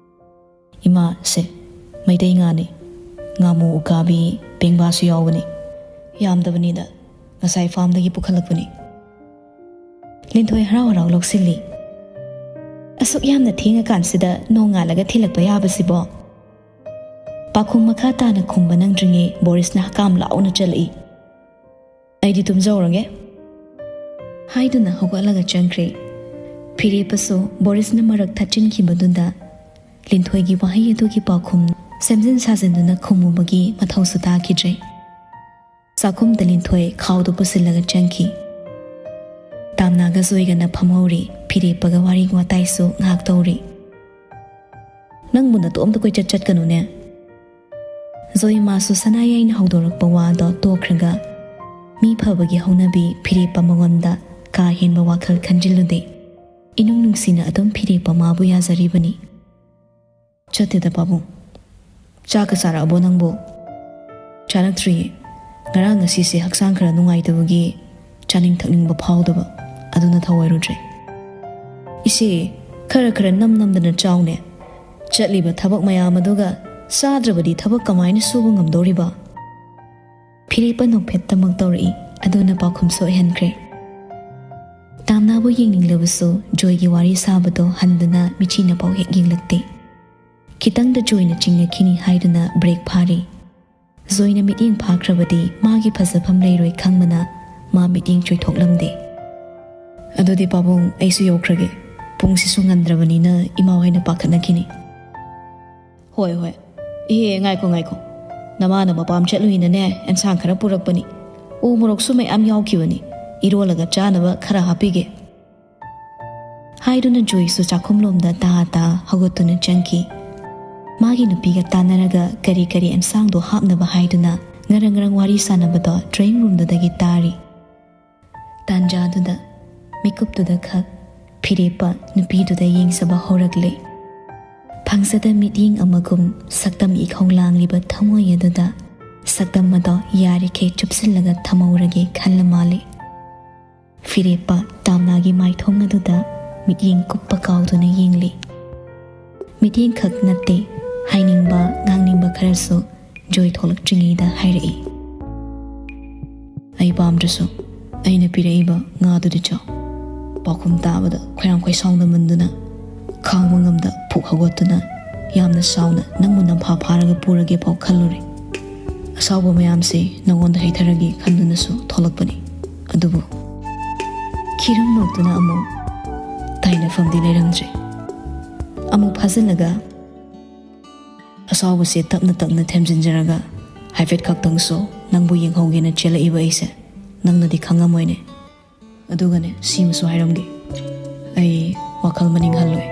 "ꯏꯃꯥ, ꯁꯦ, ꯃꯩꯇꯩ ꯉꯥꯅꯤ, ꯉꯥꯃꯨ, ꯎꯀꯥꯕꯤ, ꯄꯦꯡꯕꯥꯁꯨ ꯌꯥꯎꯕꯅꯤ꯫ ꯌꯥꯝꯗꯕꯅꯤꯗ, ꯉꯁꯥꯏ ꯐꯥꯝꯗꯒꯤ ꯄꯨꯈꯠꯂꯛꯄꯅꯤ꯫" ꯂꯤꯟꯊꯣꯏ ꯍꯔꯥꯎ ꯍꯔꯥꯎ ꯂꯧꯁꯤꯜꯂꯤ꯫ "ꯑꯁꯨꯛ ꯌꯥꯝꯅ ꯊꯦꯡꯉꯀꯥꯟꯁꯤꯗ ꯅꯣꯡꯉꯥꯜꯂꯒ ꯊꯤꯜꯂꯛꯄ ꯌꯥꯕꯁꯤꯕꯣ?" ꯄꯥꯎꯈꯨꯝ ꯃꯈꯥ ꯇꯥꯅ ꯈꯨꯝꯕ ꯅꯪꯗ꯭ꯔꯤꯉꯩ ꯕꯣꯔꯤꯁꯅ ꯍꯀꯥꯝ ꯂꯥꯎꯅ ꯆꯜꯂꯛꯏ꯫ "ꯑꯩꯗꯤ ꯇꯨꯝꯖꯍꯧꯔꯒꯦ," ꯍꯥꯏꯗꯨꯅ ꯍꯧꯒꯠꯂꯒ ꯆꯪꯈ꯭ꯔꯦ꯫ ꯐꯤꯔꯦꯞꯄꯁꯨ ꯕꯣꯔꯤꯁꯅ ꯃꯔꯛ ꯊꯠꯆꯤꯟꯈꯤꯕꯗꯨꯗ ꯂꯤꯟꯊꯣꯏꯒꯤ ꯋꯥꯍꯩ ꯑꯗꯨꯒꯤ ꯄꯥꯎꯈꯨꯝ ꯁꯦꯝꯖꯤꯟ ꯁꯥꯖꯤꯟꯗꯨꯅ ꯈꯨꯝꯃꯨꯕꯒꯤ ꯃꯊꯧꯁꯨ ꯇꯥꯈꯤꯗ꯭ꯔꯦ꯫ ꯆꯥꯛꯈꯨꯝꯗ ꯂꯤꯟꯊꯣꯏ ꯈꯥꯎꯗꯨ ꯄꯨꯁꯤꯜꯂꯒ ꯆꯪꯈꯤ꯫ ꯇꯥꯝꯅꯥꯒ ꯖꯣꯏꯒꯅ ꯐꯝꯍꯧꯔꯤ꯫ ꯐꯤꯔꯦꯞꯄꯒ ꯋꯥꯔꯤ ꯋꯥꯇꯥꯏꯁꯨ ꯉꯥꯏꯍꯥꯛ ꯇꯧꯔꯤ꯫ "ꯅꯪꯕꯨ ꯅꯇꯣꯝꯇ ꯀꯣꯏꯆꯠ ꯆꯠꯀꯅꯨꯅꯦ꯫" ꯖꯣꯏ ꯃꯥꯁꯨ ꯁꯅꯥꯌꯥꯏꯅ ꯍꯧꯗꯣꯔꯛꯄ ꯋꯥꯗꯣ ꯇꯣꯛꯈ꯭ꯔꯒ, ꯃꯤ ꯐꯕꯒꯤ ꯍꯧꯅꯕꯤ ꯐꯤꯔꯦꯞꯄ ꯃꯉꯣꯟꯗ ꯀꯥ ꯍꯦꯟꯕ ꯋꯥꯈꯜ ꯈꯟꯖꯤꯜꯂꯨꯗꯦ꯫ ꯏꯅꯨꯡ ꯅꯨꯡꯁꯤꯅ ꯑꯗꯨꯝ ꯐꯤꯔꯦꯞꯄ ꯃꯥꯕꯨ ꯌꯥꯖꯔꯤꯕꯅꯤ꯫ "ꯆꯠꯇꯦꯗ ꯄꯥꯕꯨꯡ꯫ ꯆꯥꯛꯀ ꯆꯥꯔꯛꯑꯕꯣ ꯅꯪꯕꯨ?" "ꯆꯥꯔꯛꯇ꯭ꯔꯤꯌꯦ꯫ ꯉꯔꯥꯡ ꯉꯁꯤꯁꯦ ꯍꯛꯆꯥꯡ ꯈꯔ ꯅꯨꯡꯉꯥꯏꯇꯕꯒꯤ ꯆꯥꯅꯤꯡ ꯊꯛꯅꯤꯡꯕ ꯐꯥꯎꯗꯕ, ꯑꯗꯨꯅ ꯊꯧꯑꯣꯏꯔꯨꯗ꯭ꯔꯦ꯫" "ꯏꯆꯦ, ꯈꯔ ꯈꯔ ꯅꯝ ꯅꯝꯗꯅ ꯆꯥꯎꯅꯦ꯫ ꯆꯠꯂꯤꯕ ꯊꯕꯛ ꯃꯌꯥꯝ ꯑꯗꯨꯒ ꯆꯥꯗ꯭ꯔꯕꯗꯤ ꯊꯕꯛ ꯀꯃꯥꯏꯅ ꯁꯨꯕ ꯉꯝꯗꯧꯔꯤꯕ?" ꯐꯤꯔꯦꯞꯄ ꯅꯣꯛꯐꯦꯠꯇꯃꯛ ꯇꯧꯔꯛꯏ꯫ ꯑꯗꯨꯅ ꯄꯥꯎꯈꯨꯝꯁꯨ ꯑꯣꯏꯍꯟꯈ꯭ꯔꯦ꯫ ꯇꯥꯝꯅꯥꯕꯨ ꯌꯦꯡꯅꯤꯡꯂꯕꯁꯨ ꯖꯣꯏꯒꯤ ꯋꯥꯔꯤ ꯁꯥꯕꯗꯣ ꯍꯟꯗꯨꯅ ꯃꯤꯆꯤꯅꯐꯥꯎ ꯍꯦꯛ ꯌꯦꯡꯂꯛꯇꯦ꯫ ꯈꯤꯇꯪꯗ ꯖꯣꯏꯅ ꯆꯤꯡꯅꯈꯤꯅꯤ ꯍꯥꯏꯗꯨꯅ ꯕ꯭ꯔꯦꯛ ꯐꯥꯔꯤ꯫ ꯖꯣꯏꯅ ꯃꯤꯠꯌꯦꯡ ꯐꯥꯈ꯭ꯔꯕꯗꯤ ꯃꯥꯒꯤ ꯐꯖꯐꯝ ꯂꯩꯔꯣꯏ ꯈꯪꯕꯅ ꯃꯥ ꯃꯤꯠꯌꯦꯡ ꯆꯣꯏꯊꯣꯛꯂꯝꯗꯦ꯫ "ꯑꯗꯨꯗꯤ ꯄꯥꯕꯨꯡ, ꯑꯩꯁꯨ ꯌꯧꯈ꯭ꯔꯒꯦ꯫ ꯄꯨꯡꯁꯤꯁꯨ ꯉꯟꯗ꯭ꯔꯕꯅꯤꯅ ꯏꯃꯥ ꯍꯣꯏꯅ ꯄꯥꯈꯠꯅꯈꯤꯅꯤ꯫" "ꯍꯣꯏ, ꯍꯣꯏ꯫ ꯏꯍꯦ, ꯉꯥꯏꯈꯣ, ꯉꯥꯏꯈꯣ꯫ ꯅꯃꯥꯅ ꯃꯄꯥꯝ ꯆꯠꯂꯨꯏꯅꯅꯦ, ꯑꯦꯟꯁꯥꯡ ꯈꯔ ꯄꯨꯔꯛꯄꯅꯤ꯫ ꯎ ꯃꯣꯔꯣꯛꯁꯨ ꯃꯌꯥꯝ ꯌꯥꯎꯈꯤꯕꯅꯤ꯫ ꯏꯔꯣꯜꯂꯒ ꯆꯥꯅꯕ ꯈꯔ ꯍꯥꯞꯄꯤꯒꯦ꯫" ꯍꯥꯏꯗꯨꯅ ꯖꯣꯏꯁꯨ ꯆꯥꯛꯈꯨꯝꯂꯣꯝꯗ ꯇꯥ ꯇꯥ ꯍꯧꯒꯠꯇꯨꯅ ꯆꯪꯈꯤ꯫ ꯃꯥꯒꯤ ꯅꯨꯄꯤꯒ ꯇꯥꯟꯅꯔꯒ ꯀꯔꯤ ꯀꯔꯤ ꯑꯦꯟꯁꯥꯡꯗꯣ ꯍꯥꯞꯅꯕ ꯍꯥꯏꯗꯨꯅ ꯉꯔꯪ ꯉꯔꯪ ꯋꯥꯔꯤ ꯁꯥꯟꯅꯕꯗꯣ ꯗ꯭ꯔꯣꯌꯤꯡ ꯔꯨꯝꯗꯨꯗꯒꯤ ꯇꯥꯔꯤ꯫ ꯇꯥꯟꯖꯥꯗꯨꯗ ꯃꯤꯀꯨꯞꯇꯨꯗ ꯈꯛ ꯐꯤꯔꯦꯞꯄ ꯅꯨꯄꯤꯗꯨꯗ ꯌꯦꯡꯖꯕ ꯍꯧꯔꯛꯂꯦ꯫ ꯐꯪꯖꯗ ꯃꯤꯠꯌꯦꯡ ꯑꯃꯒꯨꯝ ꯁꯛꯇꯝ ꯏꯈꯧ ꯂꯥꯡꯂꯤꯕ ꯊꯃꯣꯏ ꯑꯗꯨꯗ ꯁꯛꯇꯝ ꯑꯗꯣ ꯌꯥꯔꯤꯈꯩ ꯆꯨꯞꯁꯤꯜꯂꯒ ꯊꯝꯍꯧꯔꯒꯦ ꯈꯜꯂ ꯃꯥꯜꯂꯦ꯫ ꯐꯤꯔꯦꯞꯄ ꯇꯥꯝꯅꯥꯒꯤ ꯃꯥꯏꯊꯣꯡ ꯑꯗꯨꯗ ꯃꯤꯠꯌꯦꯡ ꯀꯨꯞꯄ ꯀꯥꯎꯗꯨꯅ ꯌꯦꯡꯂꯤ꯫ ꯃꯤꯠꯌꯦꯡ ꯈꯛ ꯅꯠꯇꯦ, ꯍꯥꯏꯅꯤꯡꯕ, ꯉꯥꯡꯅꯤꯡꯕ ꯈꯔꯁꯨ ꯖꯣꯏ ꯊꯣꯛꯂꯛꯇ꯭ꯔꯤꯉꯩꯗ ꯍꯥꯏꯔꯛꯏ꯫ "ꯑꯩ ꯄꯥꯝꯗ꯭ꯔꯁꯨ ꯑꯩꯅ ꯄꯤꯔꯛꯏꯕ ꯉꯥꯗꯨꯗꯤ ꯆꯥꯎ꯫" ꯄꯥꯎꯈꯨꯝ ꯇꯥꯕꯗ ꯈꯣꯏꯔꯥꯡ ꯈꯣꯏꯁꯥꯎꯅꯃꯟꯗꯨꯅ ꯈꯥꯡꯕ ꯉꯝꯗ ꯐꯨꯛ ꯍꯧꯒꯠꯇꯨꯅ ꯌꯥꯝꯅ ꯆꯥꯎꯅ ꯅꯪꯕꯨ ꯅꯝꯐꯥ ꯐꯥꯔꯒ ꯄꯨꯔꯒꯦ ꯐꯥꯎ ꯈꯜꯂꯨꯔꯦ꯫ ꯑꯁꯥꯎꯕ ꯃꯌꯥꯝꯁꯤ ꯅꯉꯣꯟꯗ ꯍꯩꯊꯔꯒꯦ ꯈꯟꯗꯨꯅꯁꯨ ꯊꯣꯛꯂꯛꯄꯅꯤ꯫ ꯑꯗꯨꯕꯨ ꯈꯤꯔꯝ ꯅꯣꯛꯇꯨꯅ ꯑꯃꯨꯛ ꯇꯥꯏꯅꯐꯝꯗꯤ ꯂꯩꯔꯝꯗ꯭ꯔꯦ꯫ ꯑꯃꯨꯛ ꯐꯥꯖꯤꯜꯂꯒ ꯑꯁꯥꯎꯕꯁꯦ ꯇꯞꯅ ꯇꯞꯅ ꯊꯦꯝꯖꯤꯟꯖꯔꯒ ꯍꯥꯏꯐꯦꯠ ꯈꯛꯇꯪꯁꯨ ꯅꯪꯕꯨ ꯌꯦꯡꯍꯧꯒꯦꯅ ꯆꯦꯜꯂꯛꯏꯕ ꯑꯩꯁꯦ ꯅꯪꯅꯗꯤ ꯈꯪꯉꯝꯃꯣꯏꯅꯦ꯫ ꯑꯗꯨꯒꯅꯦ, ꯁꯤꯃꯁꯨ ꯍꯥꯏꯔꯝꯒꯦ, ꯑꯩ ꯋꯥꯈꯜ ꯃꯅꯤꯡ ꯍꯜꯂꯣꯏ꯫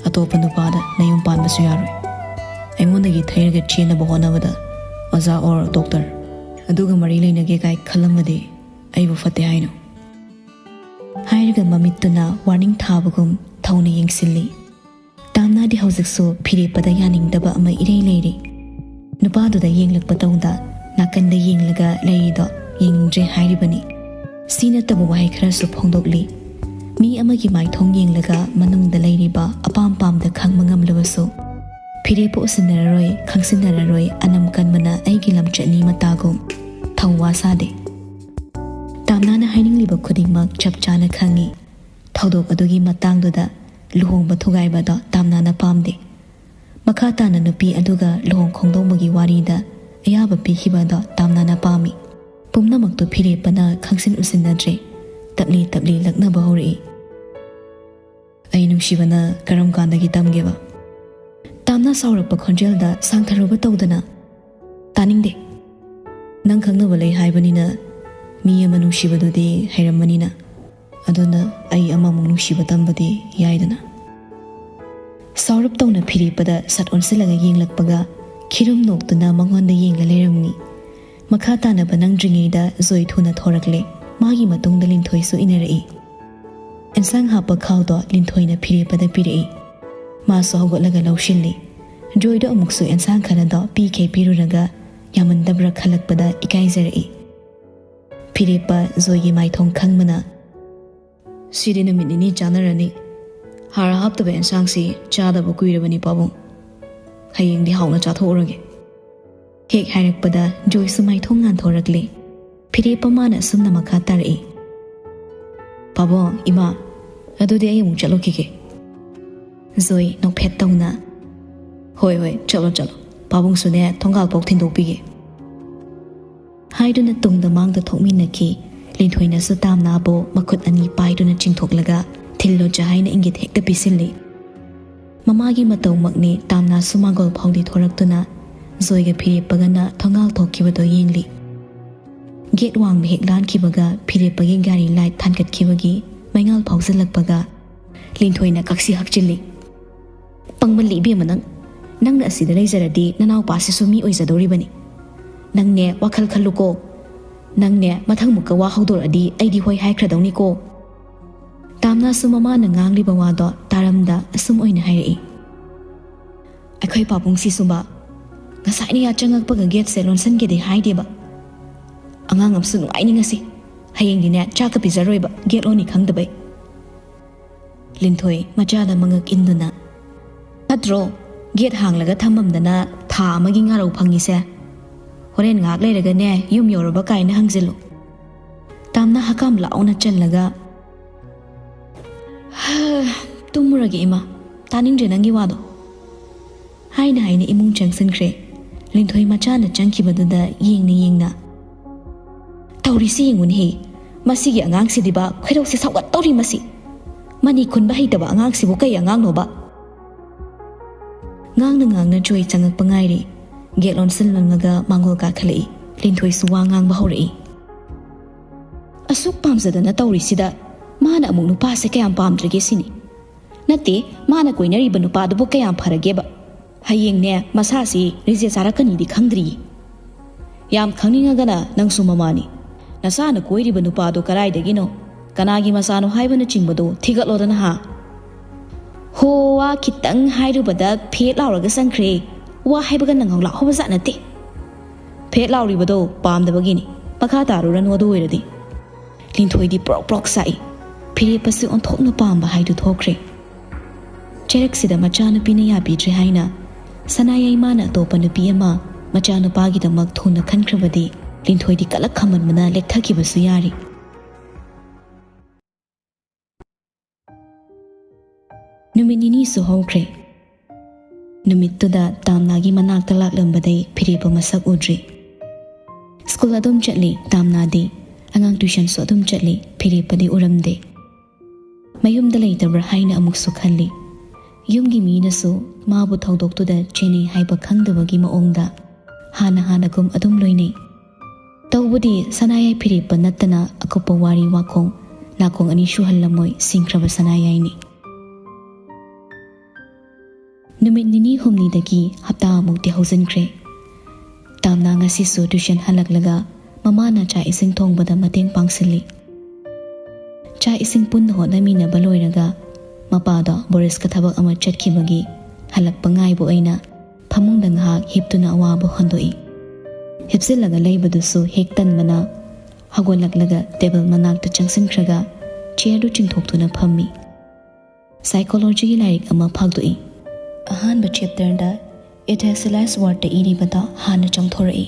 ꯑꯇꯣꯞꯄ ꯅꯨꯄꯥꯗ ꯅꯌꯨꯝ ꯄꯥꯟꯕꯁꯨ ꯌꯥꯔꯣꯏ꯫ ꯑꯩꯉꯣꯟꯗꯒꯤ ꯊꯩꯔꯒ ꯆꯦꯟꯅꯕ ꯍꯣꯠꯅꯕꯗ ꯑꯣꯖꯥ ꯑꯣꯔ ꯗꯣꯛꯇꯔ ꯑꯗꯨꯒ ꯃꯔꯤ ꯂꯩꯅꯒꯦ ꯀꯥꯏ ꯈꯜꯂꯝꯃꯗꯤ ꯑꯩꯕꯨ ꯐꯠꯇꯦ ꯍꯥꯏꯅꯣ? ꯍꯥꯏꯔꯒ ꯃꯃꯤꯠꯇꯨꯅ ꯋꯥꯔꯅꯤꯡ ꯊꯥꯕꯒꯨꯝ ꯊꯧꯅ ꯌꯦꯡꯁꯤꯜꯂꯤ꯫ ꯇꯥꯝꯅꯥꯗꯤ ꯍꯧꯖꯤꯛꯁꯨ ꯐꯤꯔꯦꯞꯄꯗ ꯌꯥꯅꯤꯡꯗꯕ ꯑꯃ ꯏꯔꯩ ꯂꯩꯔꯤ꯫ ꯅꯨꯄꯥꯗꯨꯗ ꯌꯦꯡꯂꯛꯄ ꯇꯧꯗ ꯅꯥꯀꯟꯗ ꯌꯦꯡꯂꯒ ꯂꯩꯔꯤꯗꯣ ꯌꯦꯡꯅꯤꯡꯗ꯭ꯔꯦ ꯍꯥꯏꯔꯤꯕꯅꯤ꯫ ꯁꯤ ꯅꯠꯇꯕ ꯋꯥꯍꯩ ꯈꯔꯁꯨ ꯐꯣꯡꯗꯣꯛꯂꯤ꯫ ꯃꯤ ꯑꯃꯒꯤ ꯃꯥꯏꯊꯣꯡ ꯌꯦꯡꯂꯒ ꯃꯅꯨꯡꯗ ꯂꯩꯔꯤꯕ ꯑꯄꯥꯝ ꯄꯥꯝꯗ ꯈꯪꯕ ꯉꯝꯂꯕꯁꯨ ꯐꯤꯔꯦꯞꯄ ꯎꯁꯤꯟꯅꯔꯔꯣꯏ, ꯈꯪꯁꯤꯟꯅꯔꯔꯣꯏ, ꯑꯅꯝ ꯀꯟꯕꯅ ꯑꯩꯒꯤ ꯂꯝꯆꯠꯅꯤ ꯃꯇꯥꯒꯨꯝ ꯊꯧꯋꯥ ꯁꯥꯗꯦ꯫ ꯇꯥꯝꯅꯥꯅ ꯍꯥꯏꯅꯤꯡꯂꯤꯕ ꯈꯨꯗꯤꯡꯃꯛ ꯆꯞ ꯆꯥꯅ ꯈꯪꯏ꯫ ꯊꯧꯗꯣꯛ ꯑꯗꯨꯒꯤ ꯃꯇꯥꯡꯗꯨꯗ ꯂꯨꯍꯣꯡꯕ ꯊꯨꯒꯥꯏꯕꯗꯣ ꯇꯥꯝꯅꯥꯅ ꯄꯥꯝꯗꯦ꯫ ꯃꯈꯥ ꯇꯥꯅ ꯅꯨꯄꯤ ꯑꯗꯨꯒ ꯂꯨꯍꯣꯡ ꯈꯣꯡꯗꯣꯡꯕꯒꯤ ꯋꯥꯔꯤꯗ ꯑꯌꯥꯕ ꯄꯤꯈꯤꯕꯗꯣ ꯇꯥꯝꯅꯥꯅ ꯄꯥꯝꯃꯤ꯫ ꯄꯨꯝꯅꯃꯛꯇꯨ ꯐꯤꯔꯦꯞꯄꯅ ꯈꯪꯁꯤꯟ ꯎꯁꯤꯟꯅꯗ꯭ꯔꯦ꯫ ꯇꯞꯂꯤ ꯇꯞꯂꯤ ꯂꯛꯅꯕ ꯍꯧꯔꯛꯏ꯫ ꯑꯩ ꯅꯨꯡꯁꯤꯕꯅ ꯀꯔꯝ ꯀꯥꯟꯗꯒꯤ ꯇꯝꯒꯦꯕ? ꯇꯥꯝꯅꯥ ꯁꯥꯎꯔꯛꯄ ꯈꯣꯟꯖꯦꯜꯗ ꯁꯥꯡꯊꯔꯨꯕ ꯇꯧꯗꯅ, ꯇꯥꯅꯤꯡꯗꯦ꯫ ꯅꯪ ꯈꯪꯅꯕ ꯂꯩ ꯍꯥꯏꯕꯅꯤꯅ ꯃꯤ ꯑꯃ ꯅꯨꯡꯁꯤꯕꯗꯨꯗꯤ ꯍꯩꯔꯝꯃꯅꯤꯅ꯫ ꯑꯗꯨꯅ ꯑꯩ ꯑꯃꯃꯨꯛ ꯅꯨꯡꯁꯤꯕ ꯇꯝꯕꯗꯤ ꯌꯥꯏꯗꯅ꯫ ꯁꯥꯎꯔꯞ ꯇꯧꯅ ꯐꯤꯔꯦꯞꯄꯗ ꯁꯠ ꯑꯣꯟꯁꯤꯜꯂꯒ ꯌꯦꯡꯂꯛꯄꯒ ꯈꯤꯔꯨꯝ ꯅꯣꯛꯇꯨꯅ ꯃꯉꯣꯟꯗ ꯌꯦꯡꯂ ꯂꯩꯔꯝꯃꯤ꯫ ꯃꯈꯥ ꯇꯥꯅꯕ ꯅꯪꯗ꯭ꯔꯤꯉꯩꯗ ꯖꯣꯏ ꯊꯨꯅ ꯊꯣꯔꯛꯂꯦ꯫ ꯃꯥꯒꯤ ꯃꯇꯨꯡꯗ ꯂꯤꯟꯊꯣꯏꯁꯨ ꯏꯟꯅꯔꯛꯏ꯫ ꯑꯦꯟꯁꯥꯡ ꯍꯥꯞꯄ ꯈꯥꯎꯗꯣ ꯂꯤꯟꯊꯣꯏꯅ ꯐꯤꯔꯦꯞꯄꯗ ꯄꯤꯔꯛꯏ꯫ ꯃꯥꯁꯨ ꯍꯧꯒꯠꯂꯒ ꯂꯧꯁꯤꯜꯂꯤ꯫ ꯖꯣꯏꯗꯣ ꯑꯃꯨꯛꯁꯨ ꯑꯦꯟꯁꯥꯡ ꯈꯔꯗꯣ ꯄꯤꯈꯩ ꯄꯤꯔꯨꯔꯒ ꯌꯥꯝꯃꯟꯗꯕ꯭ꯔꯥ ꯈꯜꯂꯛꯄꯗ ꯏꯀꯥꯏꯖꯔꯛꯏ꯫ ꯐꯤꯔꯦꯞꯄ ꯖꯣꯏꯒꯤ ꯃꯥꯏꯊꯣꯡ ꯈꯪꯕꯅ, "ꯁꯤꯗꯤ ꯅꯨꯃꯤꯠ ꯅꯤꯅꯤ ꯆꯥꯅꯔꯅꯤ꯫ ꯍꯥꯔ ꯍꯥꯞꯇꯕ ꯑꯦꯟꯁꯥꯡꯁꯤ ꯆꯥꯗꯕ ꯀꯨꯏꯔꯕꯅꯤ ꯄꯥꯕꯨꯡ꯫ ꯍꯌꯦꯡꯗꯤ ꯍꯥꯎꯅ ꯆꯥꯊꯣꯛꯎꯔꯒꯦ"꯫ ꯍꯦꯛ ꯍꯥꯏꯔꯛꯄꯗ ꯖꯣꯏꯁꯨ ꯃꯥꯏꯊꯣꯡ ꯉꯥꯟꯊꯣꯔꯛꯂꯦ꯫ ꯐꯤꯔꯦꯞꯄ ꯃꯥꯅ ꯑꯁꯨꯝꯅ ꯃꯈꯥ ꯇꯥꯔꯛꯏ, "ꯄꯥꯕꯨꯡ, ꯏꯃꯥ, ꯑꯗꯨꯗꯤ ꯑꯩ ꯑꯃꯨꯛ ꯆꯠꯂꯨꯈꯤꯒꯦ"꯫ ꯖꯣꯏ ꯅꯣꯛꯐꯦꯠ ꯇꯧꯅ, "ꯍꯣꯏ, ꯍꯣꯏ, ꯆꯠꯂꯣ, ꯆꯠꯂꯣ꯫ ꯄꯥꯕꯨꯡꯁꯨꯅꯦ ꯊꯣꯡꯒꯥꯜ ꯐꯥꯎ ꯊꯤꯟꯗꯣꯛꯄꯤꯒꯦ"꯫ ꯍꯥꯏꯗꯨꯅ ꯇꯨꯡꯗ ꯃꯥꯡꯗ ꯊꯣꯛꯃꯤꯟꯅꯈꯤ꯫ ꯂꯤꯟꯊꯣꯏꯅꯁꯨ ꯇꯥꯝꯅꯥꯕꯨ ꯃꯈꯨꯠ ꯑꯅꯤ ꯄꯥꯏꯗꯨꯅ ꯆꯤꯡꯊꯣꯛꯂꯒ, "ꯊꯤꯜꯂꯨ ꯆꯥ" ꯍꯥꯏꯅ ꯏꯪꯒꯤꯠ ꯍꯦꯛꯇ ꯄꯤꯁꯤꯜꯂꯤ꯫ ꯃꯃꯥꯒꯤ ꯃꯇꯧꯃꯛꯅꯤ ꯇꯥꯝꯅꯥꯁꯨ ꯃꯥꯡꯒꯣꯜ ꯐꯥꯎꯗꯤ ꯊꯣꯔꯛꯇꯨꯅ ꯖꯣꯏꯒ ꯐꯤꯔꯦꯞꯄꯒꯅ ꯊꯣꯡꯒꯥꯜ ꯊꯣꯛꯈꯤꯕꯗꯣ ꯌꯦꯡꯂꯤ꯫ ꯒꯦꯠ ꯋꯥꯡꯃ ꯍꯦꯛ ꯂꯥꯟꯈꯤꯕꯒ ꯐꯤꯔꯦꯞꯄꯒꯤ ꯒꯥꯔꯤ ꯂꯥꯏꯠ ꯊꯥꯟꯒꯠꯈꯤꯕꯒꯤ ꯃꯩꯉꯥꯜ ꯐꯥꯎꯖꯤꯜꯂꯛꯄꯒ ꯂꯤꯟꯊꯣꯏꯅ ꯀꯛꯁꯤ ꯍꯛꯆꯤꯜꯂꯤ꯫ "ꯄꯪꯃꯜꯂꯤ ꯏꯕꯦꯝꯃ ꯅꯪ꯫ ꯅꯪꯅ ꯑꯁꯤꯗ ꯂꯩꯖꯔꯗꯤ ꯅꯅꯥꯎꯄꯥꯁꯤꯁꯨ ꯃꯤ ꯑꯣꯏꯖꯗꯧꯔꯤꯕꯅꯤ꯫ ꯅꯪꯅꯦ ꯋꯥꯈꯜ ꯈꯜꯂꯨꯀꯣ꯫ ꯅꯪꯅꯦ ꯃꯊꯪꯃꯨꯛꯀ ꯋꯥ ꯍꯧꯗꯣꯔꯛꯑꯗꯤ ꯑꯩꯗꯤ ꯍꯣꯏ ꯍꯥꯏꯈ꯭ꯔꯗꯧꯅꯤꯀꯣ"꯫ ꯇꯥꯝꯅꯥꯁꯨ ꯃꯃꯥꯅ ꯉꯥꯡꯂꯤꯕ ꯋꯥꯗꯣ ꯇꯥꯔꯝꯗ ꯑꯁꯨꯝ ꯑꯣꯏꯅ ꯍꯥꯏꯔꯛꯏ꯫ "ꯑꯩꯈꯣꯏ ꯄꯥꯕꯨꯡꯁꯤꯁꯨꯕ ꯉꯁꯥꯏꯅ ꯌꯥ ꯆꯪꯉꯛꯄꯒ ꯒꯦꯠꯁꯦ ꯂꯣꯟꯁꯟꯒꯦꯗꯤ ꯍꯥꯏꯗꯦꯕ꯫ ꯑꯉꯥꯡ ꯑꯃꯁꯨ ꯅꯨꯡꯉꯥꯏꯅꯤꯡꯉꯁꯤ꯫ ꯍꯌꯦꯡꯗꯤꯅꯦ ꯆꯥꯛꯀ ꯄꯤꯖꯔꯣꯏꯕ ꯒꯦꯠ ꯂꯣꯟꯅꯤ ꯈꯪꯗꯕꯩ"꯫ ꯂꯤꯟꯊꯣꯏ ꯃꯆꯥꯗ ꯃꯉꯛ ꯏꯟꯗꯨꯅ, "ꯐꯠꯇ꯭ꯔꯣ ꯒꯦꯠ ꯍꯥꯡꯂꯒ ꯊꯝꯃꯝꯗꯅ ꯊꯥ ꯑꯃꯒꯤ ꯉꯥꯔꯧ ꯐꯪꯉꯤꯁꯦ? ꯍꯣꯔꯦꯟ ꯉꯥꯏꯍꯥꯛ ꯂꯩꯔꯒꯅꯦ ꯌꯨꯝ ꯌꯧꯔꯕ ꯀꯥꯏꯅ ꯍꯪꯖꯤꯜꯂꯨ"꯫ ꯇꯥꯝꯅ ꯍꯀꯥꯝ ꯂꯥꯎꯅ ꯆꯜꯂꯒ, "ꯍꯥ, ꯇꯨꯝꯃꯨꯔꯒꯦ ꯏꯃꯥ, ꯇꯥꯅꯤꯡꯗ꯭ꯔꯦ ꯅꯪꯒꯤ ꯋꯥꯗꯣ"꯫ ꯍꯥꯏꯅ ꯍꯥꯏꯅ ꯏꯃꯨꯡ ꯆꯪꯁꯤꯟꯈ꯭ꯔꯦ꯫ ꯂꯤꯟꯊꯣꯏ ꯃꯆꯥꯅ ꯆꯪꯈꯤꯕꯗꯨꯗ ꯌꯦꯡꯅ ꯌꯦꯡꯅ, "ꯇꯧꯔꯤꯁꯤ ꯌꯦꯡꯉꯨꯅꯦꯍꯦ, ꯃꯁꯤꯒꯤ ꯑꯉꯥꯡꯁꯤꯗꯤꯕ ꯈꯣꯏꯔꯧꯁꯦ ꯁꯥꯎꯒꯠꯇꯧꯔꯤ ꯃꯁꯤ꯫ ꯃꯅꯤ ꯈꯨꯟꯕ ꯍꯩꯇꯕ ꯑꯉꯥꯡꯁꯤꯕꯨ ꯀꯩ ꯑꯉꯥꯡꯅꯣꯕ?" ꯉꯥꯡꯅ ꯉꯥꯡꯅ ꯖꯣꯏ ꯆꯪꯉꯛꯄ ꯉꯥꯏꯔꯤ꯫ ꯒꯦꯠ ꯂꯣꯟꯁꯤꯜꯂꯝꯂꯒ ꯃꯥꯡꯒꯣꯜ ꯀꯥꯈꯠꯂꯛꯏ꯫ ꯂꯤꯟꯊꯣꯏꯁꯨ ꯋꯥ ꯉꯥꯡꯕ ꯍꯧꯔꯛꯏ꯫ "ꯑꯁꯨꯛ ꯄꯥꯝꯖꯗꯅ ꯇꯧꯔꯤꯁꯤꯗ ꯃꯥꯅ ꯑꯃꯨꯛ ꯅꯨꯄꯥꯁꯦ ꯀꯌꯥꯝ ꯄꯥꯝꯗ꯭ꯔꯒꯦ ꯁꯤꯅꯤ꯫ ꯅꯠꯇꯦ, ꯃꯥꯅ ꯀꯣꯏꯅꯔꯤꯕ ꯅꯨꯄꯥꯗꯨꯕꯨ ꯀꯌꯥꯝ ꯐꯔꯒꯦꯕ? ꯍꯌꯦꯡꯅꯦ ꯃꯁꯥꯁꯤ ꯔꯤꯖꯦ ꯆꯥꯔꯛꯀꯅꯤꯗꯤ ꯈꯪꯗ꯭ꯔꯤꯌꯦ꯫ ꯌꯥꯝ ꯈꯪꯅꯤꯡꯉꯒꯅ ꯅꯪꯁꯨ ꯃꯃꯥꯅꯤ꯫ ꯅꯁꯥꯅ ꯀꯣꯏꯔꯤꯕ ꯅꯨꯄꯥꯗꯣ ꯀꯗꯥꯏꯗꯒꯤꯅꯣ? ꯀꯅꯥꯒꯤ ꯃꯆꯥꯅꯣ ꯍꯥꯏꯕꯅꯆꯤꯡꯕꯗꯣ ꯊꯤꯒꯠꯂꯣꯗꯅ ꯍꯥ?" ꯍꯣ, ꯋꯥ ꯈꯤꯇꯪ ꯍꯥꯏꯔꯨꯕꯗ ꯐꯦꯠ ꯂꯥꯎꯔꯒ ꯆꯪꯈ꯭ꯔꯦ꯫ ꯋꯥ ꯍꯥꯏꯕꯒ ꯅꯪꯍꯧ ꯂꯥꯛꯍꯧꯕ ꯖꯥꯠ ꯅꯠꯇꯦ꯫ ꯐꯦꯠ ꯂꯥꯎꯔꯤꯕꯗꯣ ꯄꯥꯝꯗꯕꯒꯤꯅꯤ꯫ ꯃꯈꯥ ꯇꯥꯔꯨꯔꯅꯨ ꯑꯗꯨ ꯑꯣꯏꯔꯗꯤ꯫ ꯂꯤꯟꯊꯣꯏꯗꯤ ꯄ꯭ꯔꯣꯛ ꯄ꯭ꯔꯣꯛ ꯆꯥꯛꯏ꯫ ꯐꯤꯔꯦꯞꯄꯁꯤ ꯑꯣꯟꯊꯣꯛꯅ ꯄꯥꯝꯕ ꯍꯥꯏꯗꯨ ꯊꯣꯛꯈ꯭ꯔꯦ꯫ ꯆꯩꯔꯛꯁꯤꯗ ꯃꯆꯥꯅꯨꯄꯤꯅ ꯌꯥꯕꯤꯗ꯭ꯔꯦ ꯍꯥꯏꯅ ꯁꯅꯥꯌꯥꯏꯃꯥꯅ ꯑꯇꯣꯞꯄ ꯅꯨꯄꯤ ꯑꯃ ꯃꯆꯥꯅꯨꯄꯥꯒꯤꯗꯃꯛ ꯊꯨꯅ ꯈꯟꯈ꯭ꯔꯕꯗꯤ ꯂꯤꯟꯊꯣꯏꯗꯤ ꯀꯂꯛ ꯈꯝꯃꯟꯕꯅ ꯂꯦꯛꯊꯈꯤꯕꯁꯨ ꯌꯥꯔꯤ꯫ ꯅꯨꯃꯤꯠ ꯅꯤꯅꯤꯁꯨ ꯍꯧꯈ꯭ꯔꯦ꯫ ꯅꯨꯃꯤꯠꯇꯨꯗ ꯇꯥꯝꯅꯥꯒꯤ ꯃꯅꯥꯛꯇ ꯂꯥꯛꯂꯝꯕꯗꯩ ꯐꯤꯔꯦꯞꯄ ꯃꯁꯛ ꯎꯗ꯭ꯔꯤ꯫ ꯁ꯭ꯀꯨꯜ ꯑꯗꯨꯝ ꯆꯠꯂꯤ ꯇꯥꯝꯅꯥꯗꯤ꯫ ꯑꯉꯥꯡ ꯇ꯭ꯌꯨꯁꯟꯁꯨ ꯑꯗꯨꯝ ꯆꯠꯂꯤ, ꯐꯤꯔꯦꯞꯄꯗꯤ ꯎꯔꯝꯗꯦ꯫ ꯃꯌꯨꯝꯗ ꯂꯩꯇꯕ꯭ꯔꯥ ꯍꯥꯏꯅ ꯑꯃꯨꯛꯁꯨ ꯈꯜꯂꯤ꯫ ꯌꯨꯝꯒꯤ ꯃꯤꯅꯁꯨ ꯃꯥꯕꯨ ꯊꯧꯗꯣꯛꯇꯨꯗ ꯆꯦꯟꯅꯩ ꯍꯥꯏꯕ ꯈꯪꯗꯕꯒꯤ ꯃꯑꯣꯡꯗ ꯍꯥꯟꯅ ꯍꯥꯟꯅꯒꯨꯝ ꯑꯗꯨꯝ ꯂꯣꯏꯅꯩ꯫ ꯇꯧꯕꯗꯤ ꯁꯅꯥꯌꯥꯏ ꯐꯤꯔꯦꯞꯄ ꯅꯠꯇꯅ ꯑꯀꯨꯞꯄ ꯋꯥꯔꯤ ꯋꯥꯈꯣꯡ ꯅꯥꯀꯣꯡ ꯑꯅꯤ ꯁꯨꯍꯜꯂꯝꯃꯣꯏ ꯁꯤꯡꯈ꯭ꯔꯕ ꯁꯅꯥꯌꯥꯏꯅꯤ꯫ ꯅꯨꯃꯤꯠ ꯅꯤꯅꯤ ꯍꯨꯝꯅꯤꯗꯒꯤ ꯍꯞꯇꯥ ꯑꯃꯨꯛꯇꯤ ꯍꯧꯖꯤꯟꯈ꯭ꯔꯦ꯫ ꯇꯥꯝꯅꯥ ꯉꯁꯤꯁꯨ ꯇ꯭ꯌꯨꯁꯟ ꯍꯜꯂꯛꯂꯒ ꯃꯃꯥꯅ ꯆꯥꯛ ꯏꯁꯤꯡ ꯊꯣꯡꯕꯗ ꯃꯇꯦꯡ ꯄꯥꯡꯁꯤꯜꯂꯤ꯫ ꯆꯥꯛ ꯏꯁꯤꯡ ꯄꯨꯟꯅ ꯍꯣꯠꯅꯃꯤꯟꯅꯕ ꯂꯣꯏꯔꯒ ꯃꯄꯥꯗꯣ ꯕꯣꯔꯤꯁꯀ ꯊꯕꯛ ꯑꯃ ꯆꯠꯈꯤꯕꯒꯤ ꯍꯜꯂꯛꯄ ꯉꯥꯏꯕ ꯑꯣꯏꯅ ꯐꯃꯨꯡꯗ ꯉꯥꯏꯍꯥꯛ ꯍꯤꯞꯇꯨꯅ ꯑꯋꯥꯕ ꯍꯣꯟꯗꯣꯛꯏ꯫ ꯍꯤꯞꯆꯤꯜꯂꯒ ꯂꯩꯕꯗꯨꯁꯨ ꯍꯦꯛ ꯇꯟꯕꯅ ꯍꯧꯒꯠꯂꯛꯂꯒ ꯇꯦꯕꯜ ꯃꯅꯥꯛꯇ ꯆꯪꯁꯤꯟꯈ꯭ꯔꯒ ꯆꯤꯌꯔꯗꯨ ꯆꯤꯡꯊꯣꯛꯇꯨꯅ ꯐꯝꯃꯤ꯫ ꯁꯥꯏꯀꯣꯂꯣꯖꯤꯒꯤ ꯂꯥꯏꯔꯤꯛ ꯑꯃ ꯐꯥꯛꯇꯣꯛꯏ꯫ ꯑꯍꯥꯟꯕ ꯆꯦꯞꯇꯔꯗ ꯑꯦꯊꯦꯁꯤꯂꯥꯏꯁ ꯋꯥꯔꯗꯇ ꯏꯔꯤꯕꯗꯣ ꯍꯥꯟꯅ ꯆꯣꯡꯊꯣꯔꯛꯏ꯫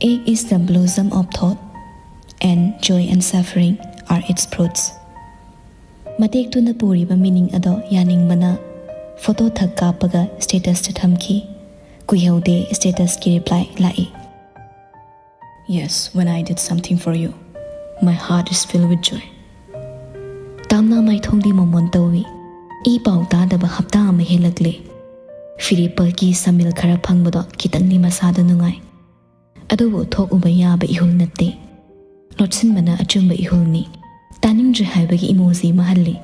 Egg is the blossom of thought, and joy and suffering are its fruits. ꯃꯇꯦꯛꯇꯨꯅ ꯄꯨꯔꯤꯕ ꯃꯤꯅꯤꯡ ꯑꯗꯣ ꯌꯥꯅꯤꯡꯕꯅ ꯐꯣꯇꯣ ꯊꯛ ꯀꯥꯞꯄꯒ ꯁ꯭ꯇꯦꯇꯁꯇ ꯊꯝꯈꯤ꯫ ꯀꯨꯏꯍꯧꯗꯦ ꯁ꯭ꯇꯦꯇꯁꯀꯤ ꯔꯤꯄ꯭ꯂꯥꯏ ꯂꯥꯛꯏ꯫ Yes, when I did something for you, my heart is filled with joy. Tamna ꯃꯥꯏꯊꯣꯡꯗꯤ ꯃꯣꯃꯣꯟ ꯇꯧꯏ꯫ ꯏ ꯄꯥꯎ ꯇꯥꯗꯕ ꯍꯞꯇꯥ ꯑꯃ ꯍꯦꯜꯂꯛꯂꯦ꯫ ꯐꯤꯔꯦꯞꯄꯒꯤ ꯁꯃꯤꯜ ꯈꯔ ꯐꯪꯕꯗꯣ ꯈꯤꯇꯪꯗꯤ ꯃꯁꯥꯗ ꯅꯨꯡꯉꯥꯏ꯫ ꯑꯗꯨꯕꯨ ꯊꯣꯛꯎꯕ ꯌꯥꯕ ꯏꯍꯨꯜ ꯅꯠꯇꯦ꯫ ꯂꯣꯠꯁꯤꯟꯕꯅ ꯑꯆꯨꯝꯕ ꯏꯍꯨꯜꯅꯤ꯫ ꯇꯥꯅꯤꯡꯗ꯭ꯔꯦ ꯍꯥꯏꯕꯒꯤ ꯏꯃꯣꯖꯤ ꯑꯃ ꯍꯜꯂꯤ꯫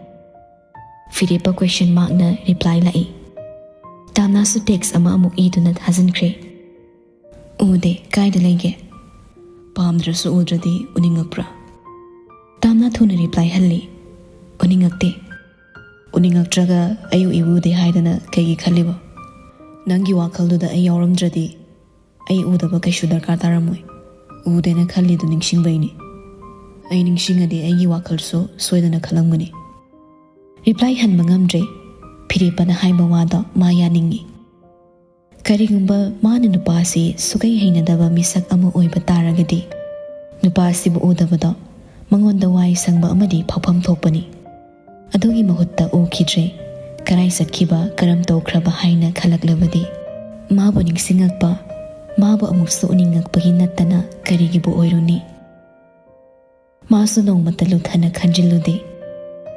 ꯐꯤꯔꯦꯞꯄ ꯀ꯭ꯋꯦꯁꯟ ꯃꯥꯔꯛꯅ ꯔꯤꯄ꯭ꯂꯥꯏ ꯂꯥꯛꯏ꯫ ꯇꯥꯝꯅꯥꯁꯨ ꯇꯦꯛꯁ ꯑꯃ ꯑꯃꯨꯛ ꯏꯗꯨꯅ ꯊꯥꯖꯤꯟꯈ꯭ꯔꯦ꯫ ꯎꯗꯦ, ꯀꯥꯏꯗ ꯂꯩꯒꯦ? ꯄꯥꯝꯗ꯭ꯔꯁꯨ ꯎꯗ꯭ꯔꯗꯤ ꯎꯅꯤꯡꯉꯛꯄ꯭ꯔꯥ? ꯇꯥꯝꯅꯥ ꯊꯨꯅ ꯔꯤꯄ꯭ꯂꯥꯏ ꯍꯜꯂꯤ꯫ ꯎꯅꯤꯡꯉꯛꯇꯦ꯫ ꯎꯅꯤꯡꯉꯛꯇ꯭ꯔꯒ ꯑꯩ ꯎꯏꯕꯨ ꯎꯗꯦ ꯍꯥꯏꯗꯅ ꯀꯩꯒꯤ ꯈꯜꯂꯤꯕ? ꯅꯪꯒꯤ ꯋꯥꯈꯜꯗꯨꯗ ꯑꯩ ꯌꯥꯎꯔꯝꯗ꯭ꯔꯗꯤ ꯑꯩ ꯎꯗꯕ ꯀꯩꯁꯨ ꯗꯔꯀꯥꯔ ꯇꯥꯔꯝꯃꯣꯏ꯫ ꯎꯗꯦꯅ ꯈꯜꯂꯤꯗꯨ ꯅꯤꯡꯁꯤꯡꯕꯩꯅꯤ꯫ ꯑꯩ ꯅꯤꯡꯁꯤꯡꯉꯗꯤ ꯑꯩꯒꯤ ꯋꯥꯈꯜꯁꯨ ꯁꯣꯏꯗꯅ ꯈꯜꯂꯝꯒꯅꯤ꯫ ꯔꯤꯄ꯭ꯂꯥꯏ ꯍꯟꯕ ꯉꯝꯗ꯭ꯔꯦ꯫ ꯐꯤꯔꯦꯞꯄꯅ ꯍꯥꯏꯕ ꯋꯥꯗꯣ ꯃꯥ ꯌꯥꯅꯤꯡꯉꯤ꯫ ꯀꯔꯤꯒꯨꯝꯕ ꯃꯥꯅ ꯅꯨꯄꯥꯁꯤ ꯁꯨꯀꯩ ꯍꯩꯅꯗꯕ ꯃꯤꯁꯛ ꯑꯃ ꯑꯣꯏꯕ ꯇꯥꯔꯒꯗꯤ, ꯅꯨꯄꯥꯁꯤꯕꯨ ꯎꯗꯕꯗꯣ ꯃꯉꯣꯟꯗ ꯋꯥꯏ ꯁꯪꯕ ꯑꯃꯗꯤ ꯐꯥꯎꯐꯝ ꯊꯣꯛꯄꯅꯤ꯫ ꯑꯗꯨꯒꯤ ꯃꯍꯨꯠꯇ ꯎꯈꯤꯗ꯭ꯔꯦ꯫ ꯀꯔꯥꯏ ꯆꯠꯈꯤꯕ, ꯀꯔꯝ ꯇꯧꯈ꯭ꯔꯕ ꯍꯥꯏꯅ ꯈꯜꯂꯛꯂꯕꯗꯤ, ꯃꯥꯕꯨ ꯅꯤꯡꯁꯤꯡꯉꯛꯄ, ꯃꯥꯕꯨ ꯑꯃꯨꯛꯁꯨ ꯎꯅꯤꯡꯉꯛꯄꯒꯤ ꯅꯠꯇꯅ ꯀꯔꯤꯒꯤꯕꯨ ꯑꯣꯏꯔꯨꯅꯤ? ꯃꯥꯁꯨ ꯅꯣꯡꯃꯇ ꯂꯨꯊꯅ ꯈꯟꯖꯤꯜꯂꯨꯗꯦ꯫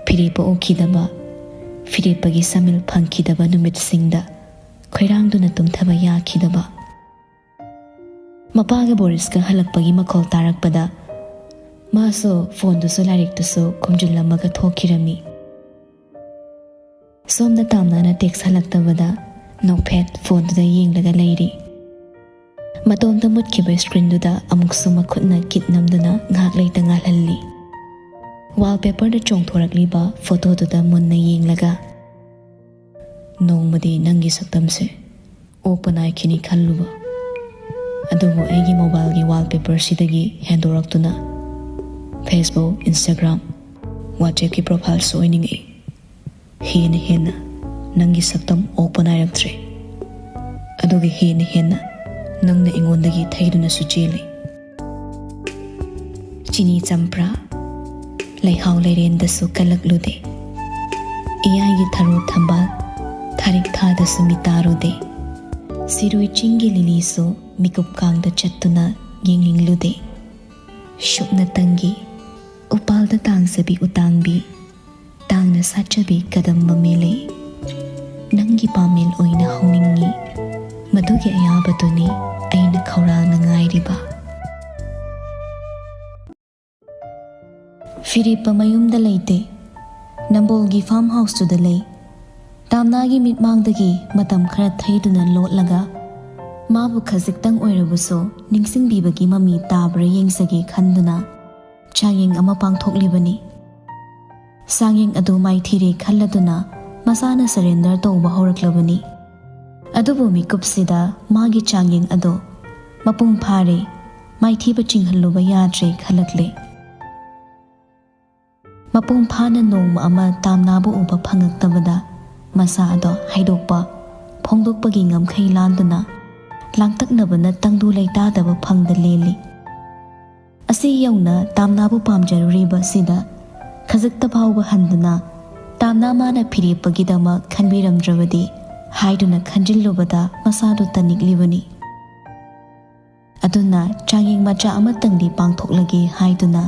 ꯐꯤꯔꯦꯞꯄ ꯎꯈꯤꯗꯕ, ꯐꯤꯔꯦꯞꯄꯒꯤ ꯁꯃꯤꯜ ꯐꯪꯈꯤꯗꯕ ꯅꯨꯃꯤꯠꯁꯤꯡꯗ ꯈꯣꯏꯔꯥꯡꯗꯨꯅ ꯇꯨꯝꯊꯕ ꯌꯥꯈꯤꯗꯕ꯫ ꯃꯄꯥꯒ ꯕꯣꯔꯤꯁꯀ ꯍꯜꯂꯛꯄꯒꯤ ꯃꯈꯣꯜ ꯇꯥꯔꯛꯄꯗ ꯃꯥꯁꯨ ꯐꯣꯟꯗꯨꯁꯨ ꯂꯥꯏꯔꯤꯛꯇꯨꯁꯨ ꯈꯨꯝꯖꯤꯜꯂꯝꯃꯒ ꯊꯣꯛꯈꯤꯔꯝꯃꯤ꯫ ꯁꯣꯝꯗ ꯇꯥꯝꯅꯥꯅ ꯇꯦꯛꯁ ꯍꯜꯂꯛꯇꯕꯗ ꯅꯣꯛꯐꯦꯠ ꯐꯣꯟꯗꯨꯗ ꯌꯦꯡꯂꯒ ꯂꯩꯔꯤ꯫ ꯃꯇꯣꯝꯇ ꯃꯨꯠꯈꯤꯕ ꯁ꯭ꯀ꯭ꯔꯤꯟꯗꯨꯗ ꯑꯃꯨꯛꯁꯨ ꯃꯈꯨꯠꯅ ꯀꯤꯠ ꯅꯝꯗꯨꯅ ꯉꯥꯏꯍꯥꯛ ꯂꯩꯇ ꯉꯥꯜꯍꯜꯂꯤ꯫ ꯋꯥꯜꯄꯦꯄꯔꯗ ꯆꯣꯡꯊꯣꯔꯛꯂꯤꯕ ꯐꯣꯇꯣꯗꯨꯗ ꯃꯨꯟꯅ ꯌꯦꯡꯂꯒ, "ꯅꯣꯡꯃꯗꯤ ꯅꯪꯒꯤ ꯁꯛꯇꯝꯁꯦ ꯑꯣꯛꯄ ꯅꯥꯏꯈꯤꯅꯤ ꯈꯜꯂꯨꯕ꯫ ꯑꯗꯨꯕꯨ ꯑꯩꯒꯤ ꯃꯣꯕꯥꯏꯜꯒꯤ ꯋꯥꯜꯄꯦꯄꯔꯁꯤꯗꯒꯤ ꯍꯦꯟꯗꯣꯔꯛꯇꯨꯅ Facebook, Instagram, WhatsAppꯀꯤ ꯄ꯭ꯔꯣꯐꯥꯏꯜꯁꯨ ꯑꯣꯏꯅꯤꯡꯉꯛꯏ꯫ ꯍꯦꯟꯅ ꯍꯦꯟꯅ ꯅꯪꯒꯤ ꯁꯛꯇꯝ ꯑꯣꯛꯄ ꯅꯥꯏꯔꯛꯇ꯭ꯔꯦ꯫ ꯑꯗꯨꯒ ꯍꯦꯟꯅ ꯍꯦꯟꯅ ꯅꯪꯅ ꯑꯩꯉꯣꯟꯗꯒꯤ ꯊꯩꯗꯨꯅꯁꯨ ꯆꯦꯜꯂꯤ꯫ ꯆꯤꯅꯤ ꯆꯝꯄ꯭ꯔꯥ, ꯂꯩꯍꯥꯎ ꯂꯩꯔꯦꯟꯗꯁꯨ ꯀꯜꯂꯛꯂꯨꯗꯦ꯫ ꯏꯌꯥꯏꯒꯤ ꯊꯔꯣ ꯊꯝꯕꯥꯜ, ꯊꯥꯔꯤꯛ ꯊꯥꯗꯁꯨ ꯃꯤꯇꯥꯔꯨꯗꯦ꯫ ꯁꯤꯔꯣꯏ ꯆꯤꯡꯒꯤ ꯂꯤꯂꯤꯁꯨ ꯃꯤꯀꯨꯞ ꯀꯥꯡꯗ ꯆꯠꯇꯨꯅ ꯌꯦꯡꯅꯤꯡꯂꯨꯗꯦ꯫ ꯁꯨꯞꯅꯇꯪꯒꯤ ꯎꯄꯥꯜꯗ ꯇꯥꯡꯖꯕꯤ ꯎꯇꯥꯡꯕꯤ, ꯇꯥꯡꯅ ꯁꯥꯠꯆꯕꯤ ꯀꯗꯝꯕ ꯃꯦꯂꯩ꯫ ꯅꯪꯒꯤ ꯄꯥꯃꯦꯜ ꯑꯣꯏꯅ ꯍꯧꯅꯤꯡꯉꯤ꯫ ꯃꯗꯨꯒꯤ ꯑꯌꯥꯕꯗꯨꯅꯤ ꯑꯩꯅ ꯈꯧꯔꯥꯡꯅ ꯉꯥꯏꯔꯤꯕ꯫" ꯐꯤꯔꯦꯞꯄ ꯃꯌꯨꯝꯗ ꯂꯩꯇꯦ꯫ ꯅꯝꯕꯣꯜꯒꯤ ꯐꯥꯔꯝ ꯍꯥꯎꯁꯇꯨꯗ ꯂꯩ꯫ ꯇꯥꯝꯅꯥꯒꯤ ꯃꯤꯠꯃꯥꯡꯗꯒꯤ ꯃꯇꯝ ꯈꯔ ꯊꯩꯗꯨꯅ ꯂꯣꯠꯂꯒ ꯃꯥꯕꯨ ꯈꯖꯤꯛꯇꯪ ꯑꯣꯏꯔꯕꯁꯨ ꯅꯤꯡꯁꯤꯡꯕꯤꯕꯒꯤ ꯃꯃꯤ ꯇꯥꯕ꯭ꯔꯥ ꯌꯦꯡꯖꯒꯦ ꯈꯟꯗꯨꯅ ꯆꯥꯡꯌꯦꯡ ꯑꯃ ꯄꯥꯡꯊꯣꯛꯂꯤꯕꯅꯤ꯫ ꯆꯥꯡꯌꯦꯡ ꯑꯗꯨ ꯃꯥꯏꯊꯤꯔꯦ ꯈꯜꯂꯗꯨꯅ ꯃꯁꯥꯅ ꯁꯔꯦꯟꯗꯔ ꯇꯧꯕ ꯍꯧꯔꯛꯂꯕꯅꯤ꯫ ꯑꯗꯨꯕꯨ ꯃꯤꯀꯨꯞꯁꯤꯗ ꯃꯥꯒꯤ ꯆꯥꯡꯌꯦꯡ ꯑꯗꯨ ꯃꯄꯨꯡ ꯐꯥꯔꯦ, ꯃꯥꯏꯊꯤꯕ ꯆꯤꯡꯍꯜꯂꯨꯕ ꯌꯥꯗ꯭ꯔꯦ ꯈꯜꯂꯛꯂꯦ꯫ ꯃꯄꯨꯡ ꯐꯥꯅ ꯅꯣꯡꯃ ꯑꯃ ꯇꯥꯝꯅꯥꯕꯨ ꯎꯕ ꯐꯪꯉꯛꯇꯕꯗ ꯃꯁꯥ ꯑꯗꯣ ꯍꯥꯏꯗꯣꯛꯄ, ꯐꯣꯡꯗꯣꯛꯄꯒꯤ ꯉꯝꯈꯩ ꯂꯥꯟꯗꯨꯅ ꯂꯥꯡꯇꯛꯅꯕꯅ ꯇꯪꯗꯨ ꯂꯩꯇꯥꯗꯕ ꯐꯪꯗ ꯂꯦꯜꯂꯤ꯫ ꯑꯁꯤ ꯌꯧꯅ ꯇꯥꯝꯅꯥꯕꯨ ꯄꯥꯝꯖꯔꯨꯔꯤꯕ ꯑꯁꯤꯗ ꯈꯖꯤꯛꯇ ꯐꯥꯎꯕ ꯍꯟꯗꯨꯅ ꯇꯥꯝꯅꯥ ꯃꯥꯅ ꯐꯤꯔꯦꯞꯄꯒꯤꯗꯃꯛ ꯈꯟꯕꯤꯔꯝꯗ꯭ꯔꯕꯗꯤ ꯍꯥꯏꯗꯨꯅ ꯈꯟꯖꯤꯜꯂꯨꯕꯗ ꯃꯁꯥꯗꯨ ꯇꯅꯤꯛꯂꯤꯕꯅꯤ꯫ ꯑꯗꯨꯅ ꯆꯥꯡꯌꯦꯡ ꯃꯆꯥ ꯑꯃꯇꯪꯗꯤ ꯄꯥꯡꯊꯣꯛꯂꯒꯦ ꯍꯥꯏꯗꯨꯅ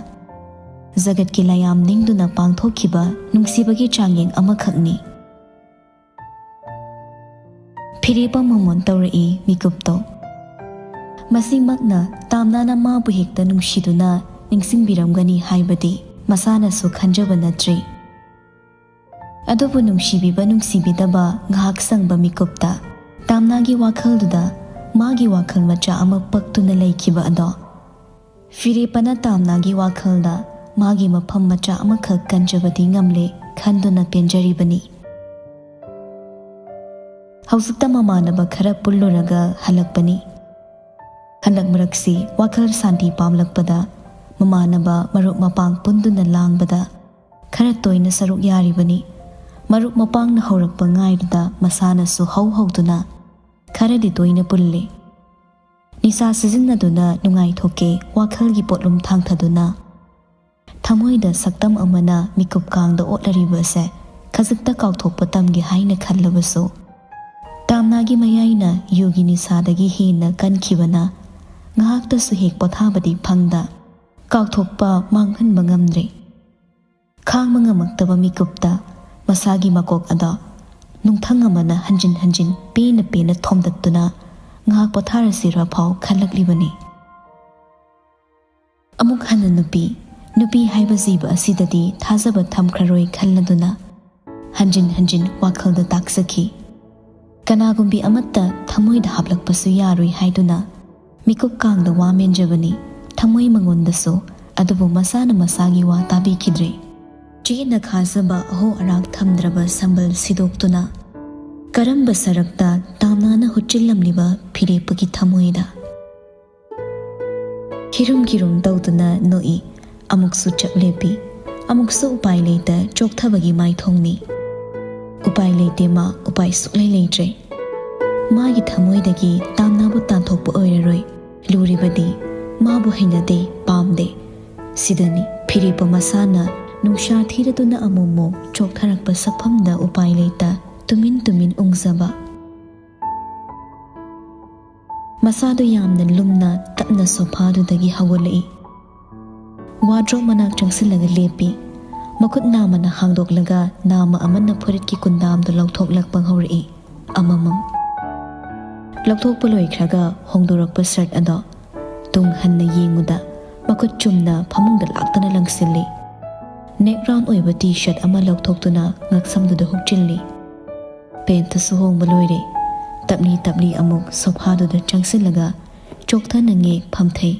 ꯖꯒꯠꯀꯤ ꯂꯥꯌꯥꯝ ꯅꯤꯡꯗꯨꯅ ꯄꯥꯡꯊꯣꯛꯈꯤꯕ ꯅꯨꯡꯁꯤꯕꯒꯤ ꯆꯥꯡꯌꯦꯡ ꯑꯃꯈꯛꯅꯤ꯫ ꯐꯤꯔꯦꯞ ꯑꯃꯃꯝ ꯇꯧꯔꯛꯏ ꯃꯤꯀꯨꯞꯇꯣ꯫ ꯃꯁꯤꯃꯛꯅ ꯇꯥꯝꯅꯥꯅ ꯃꯥꯕꯨ ꯍꯦꯛꯇ ꯅꯨꯡꯁꯤꯗꯨꯅ ꯅꯤꯡꯁꯤꯡꯕꯤꯔꯝꯒꯅꯤ ꯍꯥꯏꯕꯗꯤ ꯃꯁꯥꯅꯁꯨ ꯈꯟꯖꯕ ꯅꯠꯇ꯭ꯔꯤ꯫ ꯑꯗꯨꯕꯨ ꯅꯨꯡꯁꯤꯕꯤꯕ ꯅꯨꯡꯁꯤꯕꯤꯗꯕ ꯉꯥꯏꯍꯥꯛ ꯁꯪꯕ ꯃꯤꯀꯨꯞꯇ ꯇꯥꯝꯅꯥꯒꯤ ꯋꯥꯈꯜꯗꯨꯗ ꯃꯥꯒꯤ ꯋꯥꯈꯜ ꯃꯆꯥ ꯑꯃ ꯄꯛꯇꯨꯅ ꯂꯩꯈꯤꯕ ꯑꯗꯣ, ꯐꯤꯔꯦꯞꯄꯅ ꯇꯥꯝꯅꯥꯒꯤ ꯋꯥꯈꯜꯗ ꯃꯥꯒꯤ ꯃꯐꯝ ꯃꯆꯥ ꯑꯃꯈꯛ ꯀꯟꯖꯕꯗꯤ ꯉꯝꯂꯦ ꯈꯟꯗꯨꯅ ꯄꯦꯟꯖꯔꯤꯕꯅꯤ꯫ ꯍꯧꯖꯤꯛꯇ ꯃꯃꯥꯟꯅꯕ ꯈꯔ ꯄꯨꯜꯂꯨꯔꯒ ꯍꯜꯂꯛꯄꯅꯤ꯫ ꯍꯟꯗꯛ ꯃꯔꯛꯁꯤ ꯋꯥꯈꯜ ꯁꯥꯟꯇꯤ ꯄꯥꯝꯂꯛꯄꯗ ꯃꯃꯥꯟꯅꯕ ꯃꯔꯨꯞ ꯃꯄꯥꯡ ꯄꯨꯟꯗꯨꯅ ꯂꯥꯡꯕꯗ ꯈꯔ ꯇꯣꯏꯅ ꯁꯔꯨꯛ ꯌꯥꯔꯤꯕꯅꯤ꯫ ꯃꯔꯨꯞ ꯃꯄꯥꯡꯅ ꯍꯧꯔꯛꯄ ꯉꯥꯏꯕꯗ ꯃꯁꯥꯅꯁꯨ ꯍꯧ ꯍꯧꯗꯨꯅ ꯈꯔꯗꯤ ꯇꯣꯏꯅ ꯄꯨꯜꯂꯤ꯫ ꯅꯤꯁꯥ ꯁꯤꯖꯤꯟꯅꯗꯨꯅ ꯅꯨꯡꯉꯥꯏꯊꯣꯛꯀꯦ ꯋꯥꯈꯜꯒꯤ ꯄꯣꯠꯂꯨꯝ ꯊꯥꯡꯊꯗꯨꯅ ꯊꯃꯣꯏꯗ ꯁꯛꯇꯝ ꯑꯃꯅ ꯃꯤꯀꯨꯞ ꯀꯥꯡꯗ ꯑꯣꯠꯂꯔꯤꯕ ꯑꯁꯦ ꯈꯖꯤꯛꯇ ꯀꯥꯎꯊꯣꯛꯄ ꯇꯝꯒꯦ ꯍꯥꯏꯅ ꯈꯜꯂꯕꯁꯨ, ꯇꯥꯝꯅꯥꯒꯤ ꯃꯌꯥꯏꯅ ꯌꯨꯒꯤ ꯅꯤꯁꯥꯗꯒꯤ ꯍꯦꯟꯅ ꯀꯟꯈꯤꯕꯅ ꯉꯥꯏꯍꯥꯛꯇꯁꯨ ꯍꯦꯛ ꯄꯣꯊꯥꯕꯗꯤ ꯐꯪꯗ ꯀꯥꯎꯊꯣꯛꯄ ꯃꯥꯡꯍꯟꯕ ꯉꯝꯗ꯭ꯔꯦ꯫ ꯈꯥꯡꯕ ꯉꯝꯃꯛꯇꯕ ꯃꯤꯀꯨꯞꯇ ꯃꯁꯥꯒꯤ ꯃꯀꯣꯛ ꯑꯗꯣ ꯅꯨꯡꯊꯪ ꯑꯃꯅ ꯍꯟꯖꯤꯟ ꯍꯟꯖꯤꯟ ꯄꯦꯟꯅ ꯄꯦꯟꯅ ꯊꯣꯝꯗꯠꯇꯨꯅ ꯉꯥꯏꯍꯥꯛ ꯄꯣꯊꯥꯔꯁꯤꯔ ꯐꯥꯎ ꯈꯜꯂꯛꯂꯤꯕꯅꯤ꯫ ꯑꯃꯨꯛ ꯍꯟꯅ ꯅꯨꯄꯤ, ꯅꯨꯄꯤ ꯍꯥꯏꯕ ꯖꯤꯕ ꯑꯁꯤꯗꯗꯤ ꯊꯥꯖꯕ ꯊꯝꯈ꯭ꯔꯔꯣꯏ ꯈꯜꯂꯗꯨꯅ ꯍꯟꯖꯤꯟ ꯍꯟꯖꯤꯟ ꯋꯥꯈꯜꯗ ꯇꯥꯛꯆꯈꯤ꯫ ꯀꯅꯥꯒꯨꯝꯕꯤ ꯑꯃꯠꯇ ꯊꯃꯣꯏꯗ ꯍꯥꯞꯂꯛꯄꯁꯨ ꯌꯥꯔꯣꯏ ꯍꯥꯏꯗꯨꯅ ꯃꯤꯀꯨꯞ ꯀꯥꯡꯗ ꯋꯥ ꯃꯦꯟꯖꯕꯅꯤ ꯊꯃꯣꯏ ꯃꯉꯣꯟꯗꯁꯨ, ꯑꯗꯨꯕꯨ ꯃꯁꯥꯅ ꯃꯁꯥꯒꯤ ꯋꯥ ꯇꯥꯕꯤꯈꯤꯗ꯭ꯔꯦ꯫ ꯆꯦꯠꯅ ꯈꯥꯖꯕ ꯑꯍꯣ ꯑꯔꯥꯛ ꯊꯝꯗ꯭ꯔꯕ ꯁꯝꯕꯜ ꯁꯤꯗꯣꯛꯇꯨꯅ ꯀꯔꯝꯕ ꯁꯔꯛꯇ ꯇꯥꯝꯅꯥꯅ ꯍꯨꯠꯆꯤꯜꯂꯝꯂꯤꯕ ꯐꯤꯔꯦꯞꯄꯒꯤ ꯊꯃꯣꯏꯗ? ꯈꯤꯔꯨꯝ ꯈꯤꯔꯨꯝ ꯇꯧꯗꯨꯅ ꯅꯣꯛꯏ꯫ ꯑꯃꯨꯛꯁꯨ ꯆꯞ ꯂꯦꯞꯄꯤ꯫ ꯑꯃꯨꯛꯁꯨ ꯎꯄꯥꯏ ꯂꯩꯇ ꯆꯣꯛꯊꯕꯒꯤ ꯃꯥꯏꯊꯣꯡꯅꯤ꯫ ꯎꯄꯥꯏ ꯂꯩꯇꯦ ꯃꯥ, ꯎꯄꯥꯏ ꯁꯨꯛꯂꯩ ꯂꯩꯇ꯭ꯔꯦ꯫ ꯃꯥꯒꯤ ꯊꯃꯣꯏꯗꯒꯤ ꯇꯥꯝꯅꯥꯕꯨ ꯇꯥꯟꯊꯣꯛꯄ ꯑꯣꯏꯔꯔꯣꯏ꯫ ꯂꯨꯔꯤꯕꯗꯤ ꯃꯥꯕꯨ ꯍꯩꯅꯗꯦ, ꯄꯥꯝꯗꯦ꯫ ꯁꯤꯗꯅꯤ ꯐꯤꯔꯦꯞꯄ ꯃꯁꯥꯅ ꯅꯨꯡꯁꯥ ꯊꯤꯔꯗꯨꯅ ꯑꯃꯨꯛꯃꯨꯛ ꯆꯣꯛꯊꯔꯛꯄ ꯁꯛꯐꯝꯗ ꯎꯄꯥꯏ ꯂꯩꯇ ꯇꯨꯃꯤꯟ ꯇꯨꯃꯤꯟ ꯎꯪꯖꯕ꯫ ꯃꯁꯥꯗꯨ ꯌꯥꯝꯅ ꯂꯨꯝꯅ ꯇꯞꯅ ꯁꯣꯐꯥꯗꯨꯗꯒꯤ ꯍꯧꯒꯠꯂꯛꯏ꯫ ꯋꯥꯗ꯭ꯔꯣꯞ ꯃꯅꯥꯛ ꯆꯪꯁꯤꯜꯂꯒ ꯂꯦꯞꯄꯤ꯫ ꯃꯈꯨꯠ ꯅꯥꯝꯃꯅ ꯍꯥꯡꯗꯣꯛꯂꯒ ꯅꯥꯝꯃ ꯑꯃꯅ ꯐꯨꯔꯤꯠꯀꯤ ꯀꯨꯟꯗꯥꯝꯗꯨ ꯂꯧꯊꯣꯛꯂꯛꯄ ꯍꯧꯔꯛꯏ꯫ ꯑꯃꯃꯝ꯫ ꯂꯧꯊꯣꯛꯄ ꯂꯣꯏꯈ꯭ꯔꯒ ꯍꯣꯡꯗꯣꯔꯛꯄ ꯁꯔꯠ ꯑꯗꯣ ꯇꯨꯡ ꯍꯟꯅ ꯌꯦꯡꯉꯨꯗ ꯃꯈꯨꯠ ꯆꯨꯝꯅ ꯐꯃꯨꯡꯗ ꯂꯥꯛꯇꯅ ꯂꯪꯁꯤꯜꯂꯤ꯫ ꯅꯦꯛ ꯔꯥꯎꯟ ꯑꯣꯏꯕ ꯇꯤ ꯁꯔꯠ ꯑꯃ ꯂꯧꯊꯣꯛꯇꯨꯅ ꯉꯛꯁꯝꯗꯨꯗ ꯍꯨꯛꯆꯤꯜꯂꯤ꯫ ꯄꯦꯟꯠꯇꯨꯁꯨ ꯍꯣꯡꯕ ꯂꯣꯏꯔꯦ꯫ ꯇꯞꯂꯤ ꯇꯞꯂꯤ ꯑꯃꯨꯛ ꯁꯣꯐꯥꯗꯨꯗ ꯆꯪꯁꯤꯜꯂꯒ ꯆꯣꯛꯊꯅ ꯉꯦꯛ ꯐꯝꯊꯩ꯫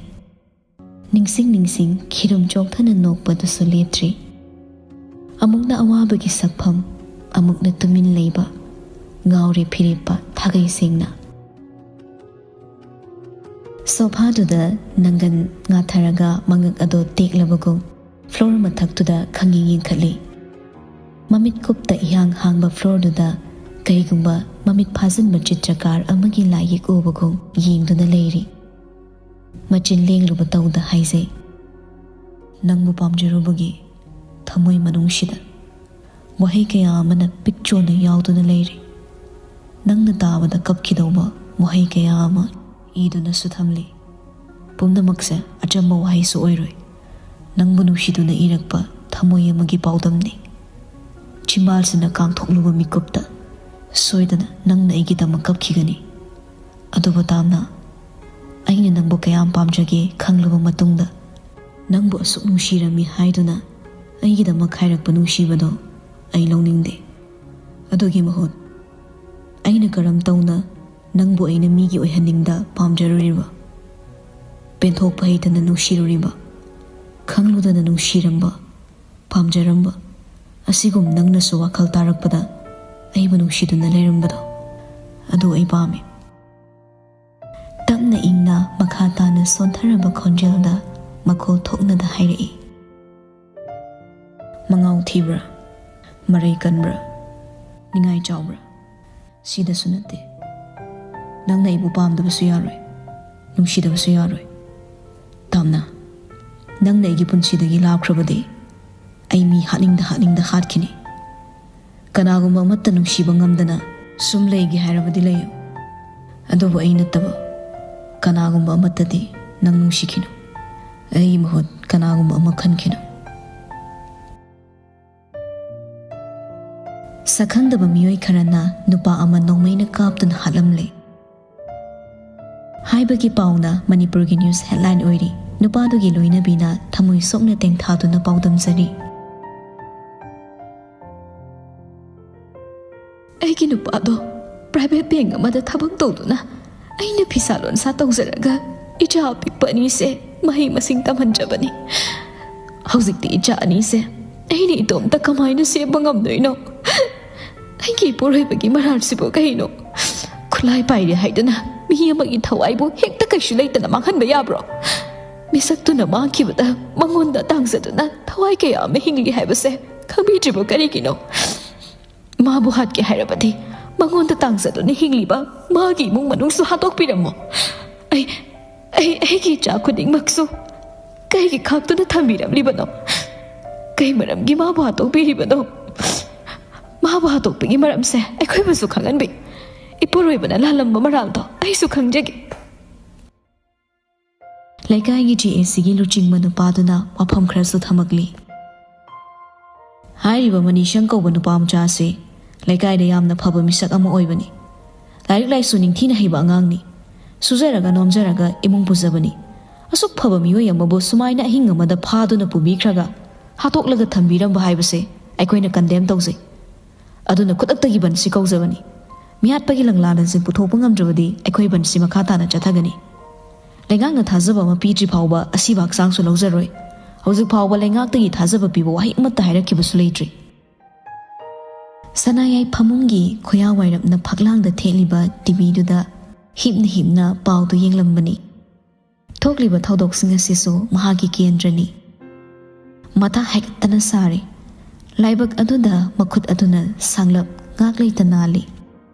ꯅꯤꯡꯁꯤꯡ ꯅꯤꯡꯁꯤꯡ ꯈꯤꯔꯨꯝ ꯆꯣꯛꯊꯅ ꯅꯣꯛꯄꯗꯨꯁꯨ ꯂꯦꯞꯇ꯭ꯔꯤ꯫ ꯑꯃꯨꯛꯅ ꯑꯋꯥꯕꯒꯤ ꯁꯛꯐꯝ, ꯑꯃꯨꯛꯅ ꯇꯨꯃꯤꯟ ꯂꯩꯕ, ꯉꯥꯎꯔꯦ ꯐꯤꯔꯦꯞꯄ ꯊꯥꯒꯩ ꯁꯦꯡꯅ꯫ ꯁꯣꯐꯥꯗꯨꯗ ꯅꯪꯒꯟ ꯉꯥꯊꯔꯒ ꯃꯉꯛ ꯑꯗꯣ ꯇꯦꯛꯂꯕꯒꯨꯝ ꯐ꯭ꯂꯣꯔ ꯃꯊꯛꯇꯨꯗ ꯈꯪꯌꯦꯡ ꯌꯦꯡꯈꯠꯂꯤ꯫ ꯃꯃꯤꯠ ꯀꯨꯞꯇ ꯏꯍꯥꯡ ꯍꯥꯡꯕ ꯐ꯭ꯂꯣꯔꯗꯨꯗ ꯀꯩꯒꯨꯝꯕ ꯃꯃꯤꯠ ꯐꯥꯖꯤꯟꯕ ꯆꯤꯇ꯭ꯔꯀꯥꯔ ꯑꯃꯒꯤ ꯂꯥꯏꯌꯦꯛ ꯎꯕꯒꯨꯝ ꯌꯦꯡꯗꯨꯅ ꯂꯩꯔꯤ꯫ ꯃꯆꯤꯟ ꯂꯦꯡꯂꯨꯕ ꯇꯧꯗ ꯍꯥꯏꯖꯩ, "ꯅꯪꯕꯨ ꯄꯥꯝꯖꯔꯨꯕꯒꯤ ꯊꯃꯣꯏ ꯃꯅꯨꯡꯁꯤꯗ ꯋꯥꯍꯩ ꯀꯌꯥ ꯑꯃꯅ ꯄꯤꯛꯆꯣꯅ ꯌꯥꯎꯗꯨꯅ ꯂꯩꯔꯤ꯫ ꯅꯪꯅ ꯇꯥꯕꯗ ꯀꯞꯈꯤꯗꯧꯕ ꯋꯥꯍꯩ ꯀꯌꯥ ꯑꯃ ꯏꯗꯨꯅꯁꯨ ꯊꯝꯂꯤ꯫ ꯄꯨꯝꯅꯃꯛꯁꯦ ꯑꯆꯝꯕ ꯋꯥꯍꯩꯁꯨ ꯑꯣꯏꯔꯣꯏ꯫ ꯅꯪꯕꯨ ꯅꯨꯡꯁꯤꯗꯨꯅ ꯏꯔꯛꯄ ꯊꯃꯣꯏ ꯑꯃꯒꯤ ꯄꯥꯎꯗꯝꯅꯤ꯫" ꯆꯤꯝꯕꯥꯜꯁꯤꯅ ꯀꯥꯡꯊꯣꯛꯂꯨꯕ ꯃꯤꯀꯨꯞꯇ ꯁꯣꯏꯗꯅ ꯅꯪꯅ ꯑꯩꯒꯤꯗꯃꯛ ꯀꯞꯈꯤꯒꯅꯤ꯫ ꯑꯗꯨꯕꯨ ꯇꯥꯝꯅ, ꯑꯩꯅ ꯅꯪꯕꯨ ꯀꯌꯥꯝ ꯄꯥꯝꯖꯒꯦ ꯈꯪꯂꯕ ꯃꯇꯨꯡꯗ, ꯅꯪꯕꯨ ꯑꯁꯨꯛ ꯅꯨꯡꯁꯤꯔꯝꯃꯤ ꯍꯥꯏꯗꯨꯅ ꯑꯩꯒꯤꯗꯃꯛ ꯈꯥꯏꯔꯛꯄ ꯅꯨꯡꯁꯤꯕꯗꯣ ꯑꯩ ꯂꯧꯅꯤꯡꯗꯦ꯫ ꯑꯗꯨꯒꯤ ꯃꯍꯨꯠ, ꯑꯩꯅ ꯀꯔꯝ ꯇꯧꯅ ꯅꯪꯕꯨ ꯑꯩꯅ ꯃꯤꯒꯤ ꯑꯣꯏꯍꯟꯅꯤꯡꯗ ꯄꯥꯝꯖꯔꯨꯔꯤꯕ, ꯄꯦꯟꯊꯣꯛꯄ ꯍꯩꯇꯅ ꯅꯨꯡꯁꯤꯔꯨꯔꯤꯕ, ꯈꯪꯂꯨꯗꯅ ꯅꯨꯡꯁꯤꯔꯝꯕ, ꯄꯥꯝꯖꯔꯝꯕ, ꯑꯁꯤꯒꯨꯝ ꯅꯪꯅꯁꯨ ꯋꯥꯈꯜ ꯇꯥꯔꯛꯄꯗ ꯑꯩꯕꯨ ꯅꯨꯡꯁꯤꯗꯨꯅ ꯂꯩꯔꯝꯕꯗꯣ, ꯑꯗꯨ ꯑꯩ ꯄꯥꯝꯃꯤ꯫ ꯇꯞꯅ ꯏꯪꯅ ꯃꯈꯥ ꯇꯥꯅ ꯁꯣꯟꯊꯔꯕ ꯈꯣꯟꯖꯦꯜꯗ ꯃꯈꯣꯜ ꯊꯣꯛꯅꯗ ꯍꯥꯏꯔꯛꯏ꯫ "ꯃꯉꯥꯎ ꯊꯤꯕ꯭ꯔꯥ? ꯃꯔꯩ ꯀꯟꯕ꯭ꯔꯥ? ꯅꯤꯡꯉꯥꯏ ꯆꯥꯎꯕ꯭ꯔꯥ? ꯁꯤꯗꯁꯨ ꯅꯠꯇꯦ꯫ ꯅꯪꯅ ꯑꯩꯕꯨ ꯄꯥꯝꯗꯕꯁꯨ ꯌꯥꯔꯣꯏ, ꯅꯨꯡꯁꯤꯗꯕꯁꯨ ꯌꯥꯔꯣꯏ꯫ ꯇꯥꯝꯅ, ꯅꯪꯅ ꯑꯩꯒꯤ ꯄꯨꯟꯁꯤꯗꯒꯤ ꯂꯥꯞꯈ꯭ꯔꯕꯗꯤ ꯑꯩ ꯃꯤ ꯍꯥꯠꯅꯤꯡꯗ ꯍꯥꯠꯅꯤꯡꯗ ꯍꯥꯠꯈꯤꯅꯤ꯫ ꯀꯅꯥꯒꯨꯝꯕ ꯑꯃꯠꯇ ꯅꯨꯡꯁꯤꯕ ꯉꯝꯗꯅ ꯁꯨꯝ ꯂꯩꯒꯦ ꯍꯥꯏꯔꯕꯗꯤ ꯂꯩꯌꯨ꯫ ꯑꯗꯨꯕꯨ ꯑꯩ ꯅꯠꯇꯕ ꯀꯅꯥꯒꯨꯝꯕ ꯑꯃꯠꯇꯗꯤ ꯅꯪ ꯅꯨꯡꯁꯤꯈꯤꯅꯨ꯫ ꯑꯩꯒꯤ ꯃꯍꯨꯠ ꯀꯅꯥꯒꯨꯝꯕ ꯑꯃ ꯈꯟꯈꯤꯅꯨ꯫ ꯁꯛꯈꯪꯗꯕ ꯃꯤꯑꯣꯏ ꯈꯔꯅ ꯅꯨꯄꯥ ꯑꯃ ꯅꯣꯡꯃꯩꯅ ꯀꯥꯞꯇꯨꯅ ꯍꯥꯠꯂꯝꯂꯦ ꯍꯥꯏꯕꯒꯤ ꯄꯥꯎꯅ ꯃꯅꯤꯄꯨꯔꯒꯤ ꯅ꯭ꯌꯨꯁ ꯍꯦꯗꯂꯥꯏꯟ ꯑꯣꯏꯔꯤ꯫ ꯅꯨꯄꯥꯗꯨꯒꯤ ꯂꯣꯏꯅꯕꯤꯅ ꯊꯃꯣꯏ ꯁꯣꯛꯅ ꯇꯦꯡꯊꯥꯗꯨꯅ ꯄꯥꯎꯗꯝꯖꯔꯤ꯫ ꯑꯩꯒꯤ ꯅꯨꯄꯥꯗꯣ ꯄ꯭ꯔꯥꯏꯚꯦꯠ ꯕꯦꯡꯛ ꯑꯃꯗ ꯊꯕꯛ ꯇꯧꯗꯨꯅ ꯑꯩꯅ ꯐꯤꯁꯥ ꯂꯣꯟꯁꯥ ꯇꯧꯖꯔꯒ ꯏꯆꯥ ꯑꯄꯤꯛꯄ ꯑꯅꯤꯁꯦ ꯃꯍꯩ ꯃꯁꯤꯡ ꯇꯝꯍꯟꯖꯕꯅꯤ꯫ ꯍꯧꯖꯤꯛꯇꯤ ꯏꯆꯥ ꯑꯅꯤꯁꯦ ꯑꯩꯅ ꯏꯇꯣꯝꯇ ꯀꯃꯥꯏꯅ ꯁꯦꯝꯕ ꯉꯝꯗꯣꯏꯅꯣ? ꯑꯩꯒꯤ ꯏꯄꯨꯔꯣꯏꯕꯒꯤ ꯃꯔꯥꯜꯁꯤꯕꯨ ꯀꯩꯅꯣ? ꯈꯨꯠꯂꯥꯏ ꯄꯥꯏꯔꯦ ꯍꯥꯏꯗꯨꯅ ꯃꯤ ꯑꯃꯒꯤ ꯊꯋꯥꯏꯕꯨ ꯍꯦꯛꯇ ꯀꯩꯁꯨ ꯂꯩꯇꯅ ꯃꯥꯡꯍꯟꯕ ꯌꯥꯕ꯭ꯔꯣ? ꯃꯤꯁꯛꯇꯨꯅ ꯃꯥꯡꯈꯤꯕꯗ ꯃꯉꯣꯟꯗ ꯇꯥꯡꯖꯗꯨꯅ ꯊꯋꯥꯏ ꯀꯌꯥ ꯑꯃ ꯍꯤꯡꯂꯤ ꯍꯥꯏꯕꯁꯦ ꯈꯪꯕꯤꯗ꯭ꯔꯤꯕ ꯀꯔꯤꯒꯤꯅꯣ? ꯃꯥꯕꯨ ꯍꯥꯠꯀꯦ ꯍꯥꯏꯔꯕꯗꯤ ꯃꯉꯣꯟꯗ ꯇꯥꯡꯖꯗꯨꯅ ꯍꯤꯡꯂꯤꯕ ꯃꯥꯒꯤ ꯏꯃꯨꯡ ꯃꯅꯨꯡꯁꯨ ꯍꯥꯠꯇꯣꯛꯄꯤꯔꯝꯃꯣ꯫ ꯑꯩ, ꯑꯩ, ꯑꯩꯒꯤ ꯏꯆꯥ ꯈꯨꯗꯤꯡꯃꯛꯁꯨ ꯀꯩꯒꯤ ꯈꯥꯛꯇꯨꯅ ꯊꯝꯕꯤꯔꯝꯂꯤꯕꯅꯣ? ꯀꯩ ꯃꯔꯝꯒꯤ ꯃꯥꯕꯨ ꯍꯥꯠꯇꯣꯛꯄꯤꯔꯤꯕꯅꯣ? ꯃꯥꯕꯨ ꯍꯥꯠꯇꯣꯛꯄꯒꯤ ꯃꯔꯝꯁꯦ ꯑꯩꯈꯣꯏꯕꯨꯁꯨ ꯈꯪꯍꯟꯕꯤ꯫ ꯏꯄꯨꯔꯣꯏꯕꯅ ꯂꯥꯜꯂꯝꯕ ꯃꯔꯥꯜꯗꯣ ꯑꯩꯁꯨ ꯈꯪꯖꯒꯦ꯫ ꯂꯩꯀꯥꯏꯒꯤ ꯖꯤ ꯑꯦ ꯁꯤꯒꯤ ꯂꯨꯆꯤꯡꯕ ꯅꯨꯄꯥꯗꯨꯅ ꯋꯥꯐꯝ ꯈꯔꯁꯨ ꯊꯝꯃꯛꯂꯤ꯫ ꯍꯥꯏꯔꯤꯕ ꯃꯅꯤꯁꯪ ꯀꯧꯕ ꯅꯨꯄꯥ ꯃꯆꯥ ꯑꯁꯤ ꯂꯩꯀꯥꯏꯗ ꯌꯥꯝꯅ ꯐꯕ ꯃꯤꯁꯛ ꯑꯃ ꯑꯣꯏꯕꯅꯤ꯫ ꯂꯥꯏꯔꯤꯛ ꯂꯥꯏꯁꯨ ꯅꯤꯡꯊꯤꯅ ꯍꯩꯕ ꯑꯉꯥꯡꯅꯤ꯫ ꯁꯨꯖꯔꯒ ꯅꯣꯝꯖꯔꯒ ꯏꯃꯨꯡ ꯄꯨꯖꯕꯅꯤ꯫ ꯑꯁꯨꯛ ꯐꯕ ꯃꯤꯑꯣꯏ ꯑꯃꯕꯨ ꯁꯨꯃꯥꯏꯅ ꯑꯍꯤꯡ ꯑꯃꯗ ꯐꯥꯗꯨꯅ ꯄꯨꯕꯤꯈ꯭ꯔꯒ ꯍꯥꯠꯇꯣꯛꯂꯒ ꯊꯝꯕꯤꯔꯝꯕ ꯍꯥꯏꯕꯁꯦ ꯑꯩꯈꯣꯏꯅ ꯀꯟꯗꯦꯝ ꯇꯧꯖꯩ꯫ ꯑꯗꯨꯅ ꯈꯨꯗꯛꯇꯒꯤ ꯕꯟꯁꯤ ꯀꯧꯖꯕꯅꯤ꯫ ꯃꯤꯍꯥꯠꯄꯒꯤ ꯂꯪꯂꯥꯟ ꯑꯁꯤ ꯄꯨꯊꯣꯛꯄ ꯉꯝꯗ꯭ꯔꯕꯗꯤ ꯑꯩꯈꯣꯏ ꯕꯟꯁꯤ ꯃꯈꯥ ꯇꯥꯅ ꯆꯠꯊꯒꯅꯤ꯫ ꯂꯩꯉꯥꯛꯅ ꯊꯥꯖꯕ ꯑꯃ ꯄꯤꯗ꯭ꯔꯤ ꯐꯥꯎꯕ ꯑꯁꯤꯕ ꯍꯛꯆꯥꯡꯁꯨ ꯂꯧꯖꯔꯣꯏ꯫ ꯍꯧꯖꯤꯛ ꯐꯥꯎꯕ ꯂꯩꯉꯥꯛꯇꯒꯤ ꯊꯥꯖꯕ ꯄꯤꯕ ꯋꯥꯍꯩ ꯑꯃꯠꯇ ꯍꯥꯏꯔꯛꯈꯤꯕꯁꯨ ꯂꯩꯇ꯭ꯔꯤ꯫ ꯁꯅꯥꯌꯥꯏ ꯐꯃꯨꯡꯒꯤ ꯈꯨꯌꯥ ꯋꯥꯏꯔꯞꯅ ꯐꯛꯂꯥꯡꯗ ꯊꯦꯠꯂꯤꯕ ꯇꯤꯚꯤꯗꯨꯗ ꯍꯤꯞꯅ ꯍꯤꯞꯅ ꯄꯥꯎꯗꯨ ꯌꯦꯡꯂꯝꯕꯅꯤ꯫ ꯊꯣꯛꯂꯤꯕ ꯊꯧꯗꯣꯛꯁꯤꯡ ꯑꯁꯤꯁꯨ ꯃꯍꯥꯛꯀꯤ ꯀꯦꯟꯗ꯭ꯔꯅꯤ꯫ ꯃꯊꯥ ꯍꯦꯛꯇꯅ ꯁꯥꯔꯦ꯫ ꯂꯥꯏꯕꯛ ꯑꯗꯨꯗ ꯃꯈꯨꯠ ꯑꯗꯨꯅ ꯁꯥꯡꯂꯞ ꯉꯥꯛ ꯂꯩꯇ ꯅꯥꯜꯂꯤ꯫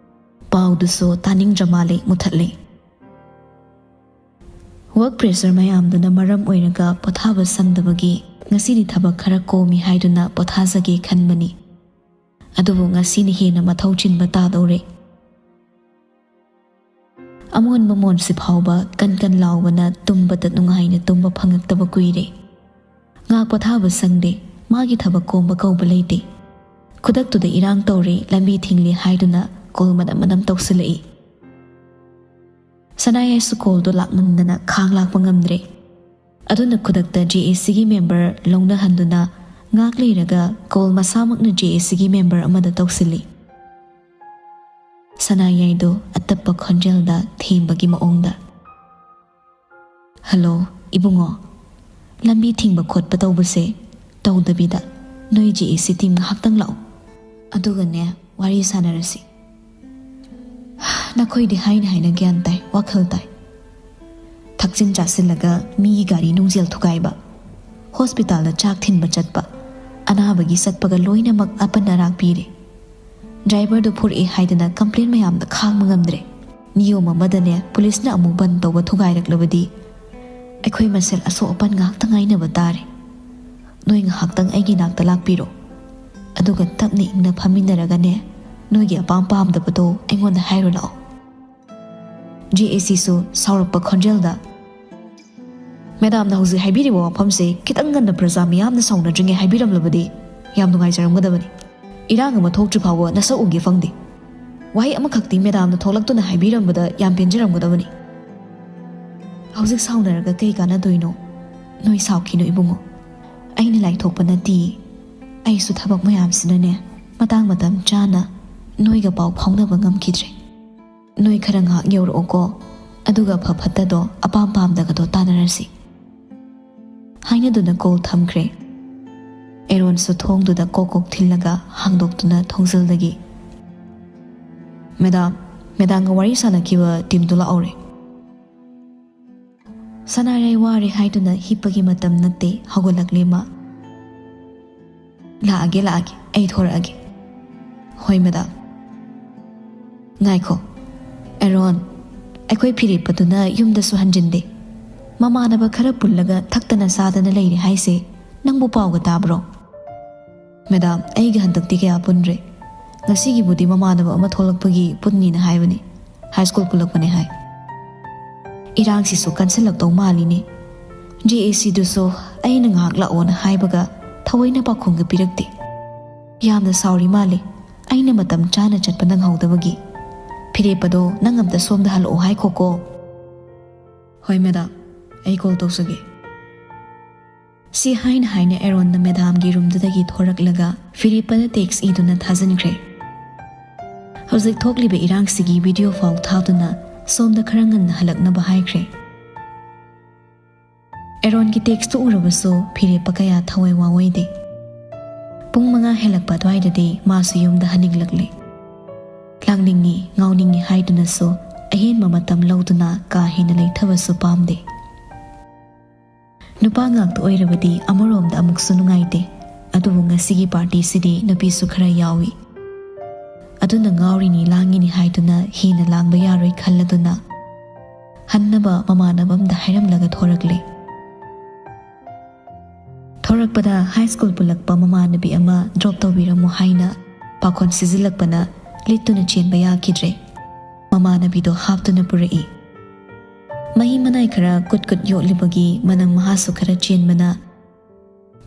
ꯄꯥꯎꯗꯨꯁꯨ ꯇꯥꯅꯤꯡꯗ꯭ꯔ ꯃꯥꯜꯂꯦ, ꯃꯨꯊꯠꯂꯦ꯫ ꯋꯔꯛ ꯄ꯭ꯔꯦꯁꯔ ꯃꯌꯥꯝꯗꯨꯅ ꯃꯔꯝ ꯑꯣꯏꯔꯒ ꯄꯣꯊꯥꯕ ꯁꯪꯗꯕꯒꯤ ꯉꯁꯤꯗꯤ ꯊꯕꯛ ꯈꯔ ꯀꯣꯝꯃꯤ ꯍꯥꯏꯗꯨꯅ ꯄꯣꯊꯥꯖꯒꯦ ꯈꯟꯕꯅꯤ꯫ ꯑꯗꯨꯕꯨ ꯉꯁꯤꯅ ꯍꯦꯟꯅ ꯃꯊꯧ ꯆꯤꯟꯕ ꯇꯥꯗꯧꯔꯦ꯫ ꯑꯃꯣꯟꯕ ꯃꯣꯟꯁꯤ ꯐꯥꯎꯕ ꯀꯟ ꯀꯟ ꯂꯥꯎꯕꯅ ꯇꯨꯝꯕꯗ ꯅꯨꯡꯉꯥꯏꯅ ꯇꯨꯝꯕ ꯐꯪꯉꯛꯇꯕ ꯀꯨꯏꯔꯦ꯫ ꯉꯥꯛ ꯄꯣꯊꯥꯕ ꯁꯪꯗꯦ, ꯃꯥꯒꯤ ꯊꯕꯛ ꯀꯣꯝꯕ ꯀꯧꯕ ꯂꯩꯇꯦ꯫ ꯈꯨꯗꯛꯇꯨꯗ ꯏꯔꯥꯡ ꯇꯧꯔꯦ, ꯂꯝꯕꯤ ꯊꯤꯡꯂꯦ ꯍꯥꯏꯗꯨꯅ ꯀꯣꯜ ꯃꯅꯝ ꯃꯅꯝ ꯇꯧꯁꯤꯜꯂꯛꯏ꯫ ꯁꯅꯥꯌꯥꯏꯁꯨ ꯀꯣꯜꯗꯣ ꯂꯥꯛꯃꯟꯗꯅ ꯈꯥꯡ ꯂꯥꯛꯄ ꯉꯝꯗ꯭ꯔꯦ꯫ ꯑꯗꯨꯅ ꯈꯨꯗꯛꯇ ꯖꯦ ꯑꯦ ꯁꯤꯒꯤ ꯃꯦꯝꯕꯔ ꯂꯧꯅꯍꯟꯗꯨꯅ ꯉꯥꯛ ꯂꯩꯔꯒ ꯀꯣꯜ ꯃꯁꯥꯃꯛꯅ ꯖꯦ ꯑꯦ ꯁꯤꯒꯤ ꯃꯦꯝꯕꯔ ꯑꯃꯗ ꯇꯧꯁꯤꯜꯂꯤ꯫ ꯁꯅꯥꯌꯥꯏꯗꯣ ꯑꯇꯞꯄ ꯈꯣꯟꯖꯦꯜꯗ ꯊꯦꯝꯕꯒꯤ ꯃꯑꯣꯡꯗ, "ꯍꯜꯂꯣ, ꯏꯕꯨꯡꯉꯣ, ꯂꯝꯕꯤ ꯊꯤꯡꯕ ꯈꯣꯠꯄ ꯇꯧꯕꯁꯦ ꯇꯧꯗꯕꯤꯗ ꯅꯣꯏ ꯖꯦ ꯑꯦ ꯁꯤ ꯇꯤꯝ ꯉꯥꯏꯍꯥꯛꯇꯪ ꯂꯥꯛꯑꯣ, ꯑꯗꯨꯒꯅꯦ ꯋꯥꯔꯤ ꯁꯥꯟꯅꯔꯁꯤ꯫ ꯅꯈꯣꯏꯗꯤ ꯍꯥꯏꯅ ꯍꯥꯏꯅ ꯒ꯭ꯌꯥꯟ ꯇꯥꯏ, ꯋꯥꯈꯜ ꯇꯥꯏ꯫ ꯊꯛꯆꯤꯟ ꯆꯥꯁꯤꯜꯂꯒ ꯃꯤꯒꯤ ꯒꯥꯔꯤ ꯅꯨꯡꯖꯦꯜ ꯊꯨꯒꯥꯏꯕ, ꯍꯣꯁꯄꯤꯇꯥꯜꯗ ꯆꯥꯛ ꯊꯤꯟꯕ ꯆꯠꯄ, ꯑꯅꯥꯕꯒꯤ ꯆꯠꯄꯒ ꯂꯣꯏꯅꯃꯛ ꯑꯄꯟ ꯑꯔꯥꯛ ꯄꯤꯔꯦ꯫ ꯗ꯭ꯔꯥꯏꯚꯔꯗꯨ ꯐꯨꯔꯛꯑꯦ ꯍꯥꯏꯗꯅ ꯀꯝꯄ꯭ꯂꯦꯟ ꯃꯌꯥꯝꯗ ꯈꯥꯡꯕ ꯉꯝꯗ꯭ꯔꯦ꯫ ꯅꯤꯌꯣꯝ ꯑꯃꯗꯅꯦ ꯄꯨꯂꯤꯁꯅ ꯑꯃꯨꯛ ꯕꯟ ꯇꯧꯕ ꯊꯨꯒꯥꯏꯔꯛꯂꯕꯗꯤ ꯑꯩꯈꯣꯏ ꯃꯁꯦꯜ ꯑꯁꯣꯛ ꯑꯄꯟ ꯉꯥꯛꯇ ꯉꯥꯏꯅꯕ ꯇꯥꯔꯦ꯫ ꯅꯣꯏ ꯉꯥꯏꯍꯥꯛꯇꯪ ꯑꯩꯒꯤ ꯅꯥꯛꯇ ꯂꯥꯛꯄꯤꯔꯣ, ꯑꯗꯨꯒ ꯇꯞꯅ ꯏꯪꯅ ꯐꯝꯃꯤꯟꯅꯔꯒꯅꯦ ꯅꯣꯏꯒꯤ ꯑꯄꯥꯝ ꯄꯥꯝꯗꯕꯗꯣ ꯑꯩꯉꯣꯟꯗ ꯍꯥꯏꯔꯣ ꯂꯥꯛꯑꯣ꯫" ꯖꯦ ꯑꯦ ꯁꯤꯁꯨ ꯁꯥꯎꯔꯛꯄ ꯈꯣꯟꯖꯦꯜꯗ, "ꯃꯦꯗꯥꯝꯅ ꯍꯧꯖꯤꯛ ꯍꯥꯏꯕꯤꯔꯤꯕ ꯋꯥꯐꯝꯁꯦ ꯈꯤꯇꯪ ꯉꯟꯅ ꯄ꯭ꯔꯖꯥ ꯃꯤꯌꯥꯝꯅ ꯁꯥꯎꯅꯗ꯭ꯔꯤꯉꯩ ꯍꯥꯏꯕꯤꯔꯝꯂꯕꯗꯤ ꯌꯥꯝ ꯅꯨꯡꯉꯥꯏꯖꯔꯝꯒꯗꯕꯅꯤ꯫ ꯏꯔꯥꯡ ꯑꯃ ꯊꯣꯛꯇ꯭ꯔꯤ ꯐꯥꯎꯕ ꯅꯁꯛ ꯎꯒꯦ ꯐꯪꯗꯦ꯫ ꯋꯥꯍꯩ ꯑꯃꯈꯛꯇꯤ ꯃꯦꯗꯥꯝꯅ ꯊꯣꯛꯂꯛꯇꯨꯅ ꯍꯥꯏꯕꯤꯔꯝꯕꯗ ꯌꯥꯝ ꯄꯦꯟꯖꯔꯝꯒꯗꯕꯅꯤ꯫" "ꯍꯧꯖꯤꯛ ꯁꯥꯎꯅꯔꯒ ꯀꯩ ꯀꯥꯟꯅꯗꯣꯏꯅꯣ? ꯅꯣꯏ ꯁꯥꯎꯈꯤꯅꯨ ꯏꯕꯨꯡꯉꯣ꯫ ꯑꯩꯅ ꯂꯥꯏꯊꯣꯛꯄ ꯅꯠꯇꯤꯌꯦ꯫ ꯑꯩꯁꯨ ꯊꯕꯛ ꯃꯌꯥꯝꯁꯤꯅꯅꯦ ꯃꯇꯥꯡ ꯃꯇꯝ ꯆꯥꯅ ꯅꯣꯏꯒ ꯄꯥꯎ ꯐꯥꯎꯅꯕ ꯉꯝꯈꯤꯗ꯭ꯔꯦ꯫ ꯅꯣꯏ ꯈꯔ ꯉꯥꯏꯍꯥꯛ ꯌꯧꯔꯛꯑꯣꯀꯣ, ꯑꯗꯨꯒ ꯑꯐ ꯐꯠꯇꯗꯣ ꯑꯄꯥꯝ ꯄꯥꯝꯗꯒꯗꯣ ꯇꯥꯟꯅꯔꯁꯤ꯫" ꯍꯥꯏꯅꯗꯨꯅ ꯀꯣꯜ ꯊꯝꯈ꯭ꯔꯦ꯫ ꯑꯦꯔꯣꯟꯁꯨ ꯊꯣꯡꯗꯨꯗ ꯀꯣꯛ ꯀꯣꯛ ꯊꯤꯜꯂꯒ ꯍꯥꯡꯗꯣꯛꯇꯨꯅ ꯊꯣꯡꯖꯤꯜꯗꯒꯤ, "ꯃꯦꯗꯥꯝ, ꯃꯦꯗꯥꯝꯒ ꯋꯥꯔꯤ ꯁꯥꯟꯅꯈꯤꯕ ꯇꯤꯝꯗꯨ ꯂꯥꯛꯍꯧꯔꯦ꯫" ꯁꯅꯥꯌꯥꯏ ꯋꯥꯔꯦ ꯍꯥꯏꯗꯨꯅ ꯍꯤꯞꯄꯒꯤ ꯃꯇꯝ ꯅꯠꯇꯦ, ꯍꯧꯒꯠꯂꯛꯂꯦ ꯃꯥ꯫ "ꯂꯥꯛꯑꯒꯦ, ꯂꯥꯛꯑꯒꯦ, ꯑꯩ ꯊꯣꯔꯛꯑꯒꯦ꯫" "ꯍꯣꯏ, ꯃꯦꯗꯥꯝ꯫" "ꯉꯥꯏꯈꯣ, ꯑꯦꯔꯣꯟ, ꯑꯩꯈꯣꯏ ꯐꯤꯔꯦꯞꯄꯗꯨꯅ ꯌꯨꯝꯗꯁꯨ ꯍꯟꯖꯤꯟꯗꯦ꯫ ꯃꯃꯥꯟꯅꯕ ꯈꯔ ꯄꯨꯜꯂꯒ ꯊꯛꯇꯅ ꯆꯥꯗꯅ ꯂꯩꯔꯦ ꯍꯥꯏꯁꯦ ꯅꯪꯕꯨ ꯄꯥꯎꯒ ꯇꯥꯕ꯭ꯔꯣ?" "ꯃꯦꯗꯥꯝ, ꯑꯩꯒ ꯍꯟꯗꯛꯇꯤ ꯀꯌꯥ ꯄꯨꯟꯗ꯭ꯔꯦ꯫ ꯉꯁꯤꯒꯤꯕꯨꯗꯤ ꯃꯃꯥꯟꯅꯕ ꯑꯃ ꯊꯣꯛꯂꯛꯄꯒꯤ ꯄꯨꯟꯅꯤꯅ ꯍꯥꯏꯕꯅꯤ꯫ ꯍꯥꯏ ꯁ꯭ꯀꯨꯜ ꯄꯨꯜꯂꯛꯄꯅꯦ ꯍꯥꯏ꯫" ꯏꯔꯥꯡꯁꯤꯁꯨ ꯀꯟꯁꯤꯜꯂꯛꯇꯧ ꯃꯥꯜꯂꯤꯅꯦ꯫ ꯖꯦ ꯑꯦ ꯁꯤꯗꯨꯁꯨ ꯑꯩꯅ ꯉꯥꯏꯍꯥꯛ ꯂꯥꯛꯑꯣꯅ ꯍꯥꯏꯕꯒ ꯊꯑꯣꯏꯅ ꯄꯥꯎꯈꯨꯝꯒ ꯄꯤꯔꯛꯇꯦ꯫ ꯌꯥꯝꯅ ꯁꯥꯎꯔꯤ ꯃꯥꯜꯂꯦ꯫ ꯑꯩꯅ ꯃꯇꯝ ꯆꯥꯅ ꯆꯠꯄ ꯅꯪꯍꯧꯗꯕꯒꯤ꯫ ꯐꯤꯔꯦꯞꯄꯗꯣ ꯅꯪ ꯑꯝꯇ ꯁꯣꯝꯗ ꯍꯜꯂꯛꯑꯣ ꯍꯥꯏꯈꯣꯀꯣ꯫ ꯍꯣꯏ ꯃꯦꯗꯥꯝ, ꯑꯩ ꯀꯣꯜ ꯇꯧꯖꯒꯦ꯫ ꯁꯤ ꯍꯥꯏꯅ ꯍꯥꯏꯅ ꯑꯦꯔꯣꯟꯅ ꯃꯦꯗꯥꯝꯒꯤ ꯔꯨꯝꯗꯨꯗꯒꯤ ꯊꯣꯔꯛꯂꯒ ꯐꯤꯔꯦꯞꯄꯗ ꯇꯦꯛꯁ ꯏꯗꯨꯅ ꯊꯥꯖꯤꯟꯈ꯭ꯔꯦ꯫ ꯍꯧꯖꯤꯛ ꯊꯣꯛꯂꯤꯕ ꯏꯔꯥꯡꯁꯤꯒꯤ ꯚꯤꯗꯤꯑꯣ ꯐꯥꯎ ꯊꯥꯗꯨꯅ ꯁꯣꯝꯗ ꯈꯔ ꯉꯟꯅ ꯍꯜꯂꯛꯅꯕ ꯍꯥꯏꯈ꯭ꯔꯦ꯫ ꯑꯦꯔꯣꯟꯒꯤ ꯇꯦꯛꯁꯇꯨ ꯎꯔꯕꯁꯨ ꯐꯤꯔꯦꯞꯄ ꯀꯌꯥ ꯊꯋꯥꯏ ꯋꯥꯑꯣꯏꯗꯦ꯫ ꯄꯨꯡ ꯃꯉꯥ ꯍꯦꯜꯂꯛꯄ ꯑꯗꯨꯋꯥꯏꯗꯗꯤ ꯃꯥꯁꯨ ꯌꯨꯝꯗ ꯍꯟꯅꯤꯡꯂꯛꯂꯦ꯫ ꯂꯥꯡꯅꯤꯡꯉꯤ, ꯉꯥꯎꯅꯤꯡꯉꯤ ꯍꯥꯏꯗꯨꯅꯁꯨ ꯑꯍꯦꯟꯕ ꯃꯇꯝ ꯂꯧꯗꯨꯅ ꯀꯥ ꯍꯦꯟꯅ ꯂꯩꯊꯕꯁꯨ ꯄꯥꯝꯗꯦ꯫ ꯅꯨꯄꯥ ꯉꯥꯛꯇ ꯑꯣꯏꯔꯕꯗꯤ ꯑꯃꯔꯣꯝꯗ ꯑꯃꯨꯛꯁꯨ ꯅꯨꯡꯉꯥꯏꯇꯦ, ꯑꯗꯨꯕꯨ ꯉꯁꯤꯒꯤ ꯄꯥꯔꯇꯤꯁꯤꯗꯤ ꯅꯨꯄꯤꯁꯨ ꯈꯔ ꯌꯥꯎꯏ꯫ ꯑꯗꯨꯅ ꯉꯥꯎꯔꯤꯅꯤ ꯂꯥꯡꯉꯤꯅꯤ ꯍꯥꯏꯗꯨꯅ ꯍꯦꯟꯅ ꯂꯥꯡꯕ ꯌꯥꯔꯣꯏ ꯈꯜꯂꯗꯨꯅ ꯍꯟꯅꯕ ꯃꯃꯥꯟꯅꯕ ꯑꯃꯗ ꯍꯥꯏꯔꯝꯂꯒ ꯊꯣꯔꯛꯂꯦ꯫ ꯊꯣꯔꯛꯄꯗ ꯍꯥꯏ ꯁ꯭ꯀꯨꯜ ꯄꯨꯜꯂꯛꯄ ꯃꯃꯥꯟꯅꯕꯤ ꯑꯃ ꯗ꯭ꯔꯣꯞ ꯇꯧꯕꯤꯔꯝꯃꯨ ꯍꯥꯏꯅ ꯄꯥꯈꯣꯟ ꯁꯤꯖꯤꯜꯂꯛꯄꯅ ꯂꯤꯠꯇꯨꯅ ꯆꯦꯟꯕ ꯌꯥꯈꯤꯗ꯭ꯔꯦ꯫ ꯃꯃꯥꯟꯅꯕꯤꯗꯣ ꯍꯥꯞꯇꯨꯅ ꯄꯨꯔꯛꯏ꯫ ꯃꯍꯤ ꯃꯅꯥꯏ ꯈꯔ ꯀꯨꯠ ꯀꯨꯠ ꯌꯣꯠꯂꯤꯕꯒꯤ ꯃꯅꯝ ꯃꯍꯥꯁꯨ ꯈꯔ ꯆꯦꯟꯕꯅ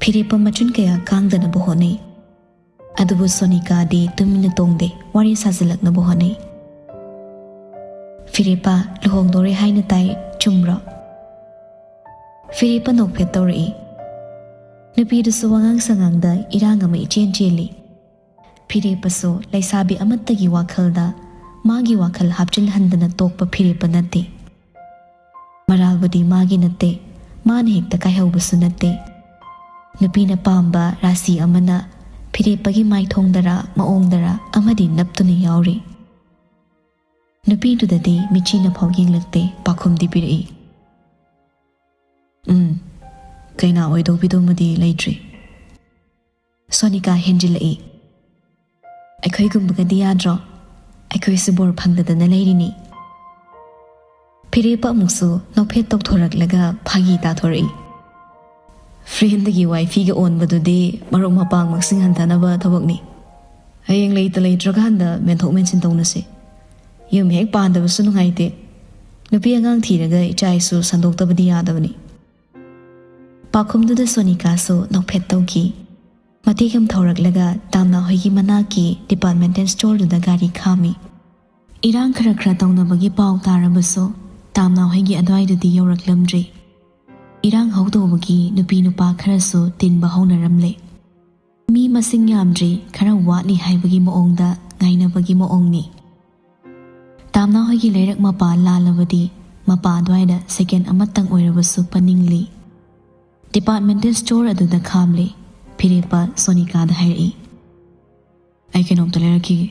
ꯐꯤꯔꯦꯞꯄ ꯃꯆꯤꯟ ꯀꯌꯥ ꯀꯥꯡꯗꯅꯕ ꯍꯣꯠꯅꯩ꯫ ꯑꯗꯨꯕꯨ ꯁꯣꯅꯤꯀꯥꯗꯤ ꯇꯨꯃꯤꯟꯅ ꯇꯣꯡꯗꯦ, ꯋꯥꯔꯤ ꯁꯥꯖꯤꯜꯂꯛꯅꯕ ꯍꯣꯠꯅꯩ꯫ "ꯐꯤꯔꯦꯞꯄ, ꯂꯨꯍꯣꯡꯗꯣꯔꯦ ꯍꯥꯏꯅ ꯇꯥꯏ, ꯆꯨꯝꯕ꯭ꯔꯣ?" ꯐꯤꯔꯦꯞꯄ ꯅꯣꯛꯐꯦꯠ ꯇꯧꯔꯛꯏ꯫ ꯅꯨꯄꯤꯗꯨꯁꯨ ꯋꯥꯉꯥꯡ ꯁꯉꯥꯡꯗ ꯏꯔꯥꯡ ꯑꯃ ꯏꯆꯦꯟ ꯆꯦꯜꯂꯤ꯫ ꯐꯤꯔꯦꯞꯄꯁꯨ ꯂꯩꯁꯥꯕꯤ ꯑꯃꯠꯇꯒꯤ ꯋꯥꯈꯜꯗ ꯃꯥꯒꯤ ꯋꯥꯈꯜ ꯍꯥꯞꯆꯤꯜꯍꯟꯗꯅ ꯇꯣꯛꯄ ꯐꯤꯔꯦꯞꯄ ꯅꯠꯇꯦ꯫ ꯃꯔꯥꯜꯕꯨꯗꯤ ꯃꯥꯒꯤ ꯅꯠꯇꯦ, ꯃꯥꯅ ꯍꯦꯛꯇ ꯀꯥꯏꯍꯧꯕꯁꯨ ꯅꯠꯇꯦ꯫ ꯅꯨꯄꯤꯅ ꯄꯥꯝꯕ ꯔꯥꯁꯤ ꯑꯃꯅ ꯐꯤꯔꯦꯞꯄꯒꯤ ꯃꯥꯏꯊꯣꯡꯗꯔ ꯃꯑꯣꯡꯗꯔ ꯑꯃꯗꯤ ꯅꯞꯇꯨꯅ ꯌꯥꯎꯔꯤ꯫ ꯅꯨꯄꯤꯗꯨꯗꯗꯤ ꯃꯤꯆꯤꯅ ꯐꯥꯎ ꯌꯦꯡꯂꯛꯇꯦ, ꯄꯥꯈꯨꯝꯗꯤ ꯄꯤꯔꯛꯏ꯫ "ꯎꯝ, ꯀꯩꯅꯥ ꯑꯣꯏꯗꯧꯕꯤꯗꯨꯃꯗꯤ ꯂꯩꯇ꯭ꯔꯤ꯫" ꯁꯣꯅꯤꯀꯥ ꯍꯦꯟꯖꯤꯜꯂꯛꯏ꯫ "ꯑꯩꯈꯣꯏꯒꯨꯝꯕꯒꯗꯤ ꯌꯥꯗ꯭ꯔꯣ? ꯑꯩꯈꯣꯏꯁꯨ ꯕꯣꯔ ꯐꯪꯗꯗꯅ ꯂꯩꯔꯤꯅꯤ꯫" ꯐꯤꯔꯦꯞꯄ ꯑꯃꯨꯛꯁꯨ ꯅꯣꯛꯐꯦꯠ ꯇꯧꯊꯣꯔꯛꯂꯒ ꯐꯥꯒꯤ ꯇꯥꯊꯣꯔꯛꯏ꯫ "ꯐ꯭ꯔꯦꯟꯗꯒꯤ ꯋꯥꯏꯐꯤꯒ ꯑꯣꯟꯕꯗꯨꯗꯤ ꯃꯔꯨꯞ ꯃꯄꯥꯡ ꯃꯁꯤꯡ ꯍꯟꯊꯅꯕ ꯊꯕꯛꯅꯤ꯫ ꯍꯌꯦꯡ ꯂꯩꯇ ꯂꯩꯇ꯭ꯔꯀꯥꯟꯗ ꯃꯦꯟꯊꯣꯛ ꯃꯦꯟꯁꯤꯟ ꯇꯧꯅꯁꯤ꯫ ꯌꯨꯝ ꯍꯦꯛ ꯄꯥꯟꯗꯕꯁꯨ ꯅꯨꯡꯉꯥꯏꯇꯦ꯫ ꯅꯨꯄꯤ ꯑꯉꯥꯡ ꯊꯤꯔꯒ ꯏꯆꯥ ꯏꯁꯨ ꯁꯟꯗꯣꯛꯇꯕꯗꯤ ꯌꯥꯗꯕꯅꯤ꯫ ꯄꯥꯎꯈꯨꯝꯗꯨꯗ ꯁꯣꯅꯤꯀꯥꯁꯨ ꯅꯣꯛꯐꯦꯠ ꯇꯧꯈꯤ꯫ ꯃꯇꯦꯛ ꯑꯃ ꯊꯧꯔꯛꯂꯒ ꯇꯥꯝꯅꯥ ꯍꯣꯏꯒꯤ ꯃꯅꯥꯛꯀꯤ ꯗꯤꯄꯥꯔꯠꯃꯦꯟꯇꯦꯜ ꯁ꯭ꯇꯣꯔꯗꯨꯗ ꯒꯥꯔꯤ ꯈꯥꯝꯃꯤ꯫ ꯏꯔꯥꯡ ꯈꯔ ꯈꯔ ꯇꯧꯅꯕꯒꯤ ꯄꯥꯎ ꯇꯥꯔꯕꯁꯨ ꯇꯥꯝꯅꯥ ꯍꯣꯏꯒꯤ ꯑꯗꯨꯋꯥꯏꯗꯨꯗꯤ ꯌꯧꯔꯛꯂꯝꯗ꯭ꯔꯤ꯫ ꯏꯔꯥꯡ ꯍꯧꯗꯧꯕꯒꯤ ꯅꯨꯄꯤ ꯅꯨꯄꯥ ꯈꯔꯁꯨ ꯇꯤꯟꯕ ꯍꯧꯅꯔꯝꯂꯦ꯫ ꯃꯤ ꯃꯁꯤꯡ ꯌꯥꯝꯗ꯭ꯔꯤ, ꯈꯔ ꯋꯥꯠꯂꯤ ꯍꯥꯏꯕꯒꯤ ꯃꯑꯣꯡꯗ ꯉꯥꯏꯅꯕꯒꯤ ꯃꯑꯣꯡꯅꯤ꯫ ꯇꯥꯝꯅꯥ ꯍꯣꯏꯒꯤ ꯂꯩꯔꯛ ꯃꯄꯥ ꯂꯥꯜꯂꯕꯗꯤ ꯃꯄꯥ ꯑꯗꯨꯋꯥꯏꯗ ꯁꯦꯀꯦꯟ ꯑꯃꯇꯪ ꯑꯣꯏꯔꯕꯁꯨ ꯄꯟꯅꯤꯡꯂꯤ꯫ ꯗꯤꯄꯥꯔꯠꯃꯦꯟꯇꯦꯜ ꯁ꯭ꯇꯣꯔ ꯑꯗꯨꯗ ꯈꯥꯝꯂꯦ꯫ ꯐꯤꯔꯦꯞꯄ ꯁꯣꯅꯤꯀꯥꯗ ꯍꯥꯏꯔꯛꯏ, "ꯑꯩ ꯀꯩꯅꯣꯝꯇ ꯂꯩꯔꯛꯈꯤꯒꯦ"꯫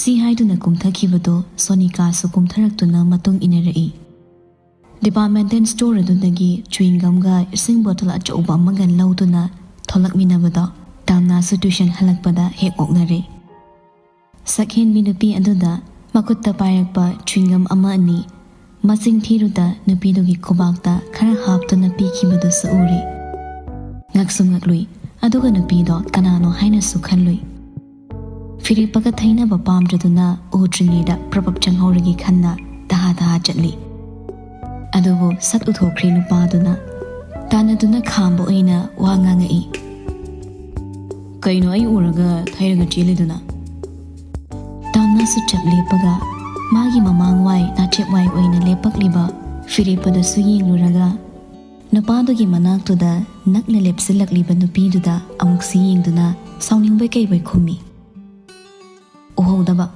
ꯁꯤ ꯍꯥꯏꯗꯨꯅ ꯀꯨꯝꯊꯈꯤꯕꯗꯨ ꯁꯣꯅꯤꯀꯥꯁꯨ ꯀꯨꯝꯊꯔꯛꯇꯨꯅ ꯃꯇꯨꯡ ꯏꯟꯅꯔꯛꯏ꯫ ꯗꯤꯄꯥꯔꯠꯃꯦꯟꯇꯦꯜ ꯁ꯭ꯇꯣꯔ ꯑꯗꯨꯗꯒꯤ ꯆ꯭ꯋꯤꯡꯒꯝꯒ ꯏꯁꯤꯡ ꯕꯣꯇꯜ ꯑꯆꯧꯕ ꯑꯃꯒ ꯂꯧꯗꯨꯅ ꯊꯣꯛꯂꯛꯃꯤꯟꯅꯕꯗꯣ ꯇꯥꯝꯅꯥꯁꯨ ꯇ꯭ꯌꯨꯁꯟ ꯍꯜꯂꯛꯄꯗ ꯍꯦꯛ ꯑꯣꯛꯅꯔꯦ꯫ ꯁꯛꯍꯦꯟꯕꯤ ꯅꯨꯄꯤ ꯑꯗꯨꯗ ꯃꯈꯨꯠꯇ ꯄꯥꯏꯔꯛꯄ ꯆ꯭ꯋꯤꯡꯒꯝ ꯑꯃ ꯑꯅꯤ ꯃꯁꯤꯡ ꯊꯤꯔꯨꯗ ꯅꯨꯄꯤꯗꯨꯒꯤ ꯈꯨꯕꯥꯛꯇ ꯈꯔ ꯍꯥꯞꯇꯨꯅ ꯄꯤꯈꯤꯕꯗꯨꯁꯨ ꯎꯔꯦ꯫ ꯉꯛꯁꯨ ꯉꯛꯂꯨꯏ, ꯑꯗꯨꯒ ꯅꯨꯄꯤꯗꯣ ꯀꯅꯥꯅꯣ ꯍꯥꯏꯅꯁꯨ ꯈꯜꯂꯨꯏ꯫ ꯐꯤꯔꯦꯞꯄꯒ ꯊꯩꯅꯕ ꯄꯥꯝꯗ꯭ꯔꯗꯨꯅ ꯎꯗ꯭ꯔꯤꯉꯩꯗ ꯄ꯭ꯔꯞ ꯄ꯭ꯔꯞ ꯆꯪꯍꯧꯔꯒꯦ ꯈꯟꯅ ꯇꯍꯥ ꯇꯍꯥ ꯆꯠꯂꯤ꯫ ꯑꯗꯨꯕꯨ ꯁꯠ ꯎꯊꯣꯛꯈ꯭ꯔꯦ ꯅꯨꯄꯥꯗꯨꯅ꯫ ꯇꯥꯟꯅꯗꯨꯅ ꯈꯥꯝꯕ ꯑꯣꯏꯅ ꯋꯥ ꯉꯥꯡꯉꯛꯏ, "ꯀꯩꯅꯣ ꯑꯩ ꯎꯔꯒ ꯊꯩꯔꯒ ꯆꯦꯜꯂꯤꯗꯨꯅ?" ꯇꯥꯝꯅꯥꯁꯨ ꯆꯞ ꯂꯦꯞꯄꯒ ꯃꯥꯒꯤ ꯃꯃꯥꯡꯋꯥꯏ ꯅꯥꯆꯦꯞꯋꯥꯏ ꯑꯣꯏꯅ ꯂꯦꯞꯄꯛꯂꯤꯕ ꯐꯤꯔꯦꯞꯄꯗꯁꯨ ꯌꯦꯡꯂꯨꯔꯒ ꯅꯨꯄꯥꯗꯨꯒꯤ ꯃꯅꯥꯛꯇꯨꯗ ꯅꯛꯅ ꯂꯦꯞꯁꯤꯜꯂꯛꯂꯤꯕ ꯅꯨꯄꯤꯗꯨꯗ ꯑꯃꯨꯛꯁꯨ ꯌꯦꯡꯗꯨꯅ ꯁꯥꯎꯅꯤꯡꯕꯣꯏ ꯀꯩꯕꯣꯏ ꯈꯨꯝꯃꯤ꯫ "ꯎꯍꯧꯗꯕ?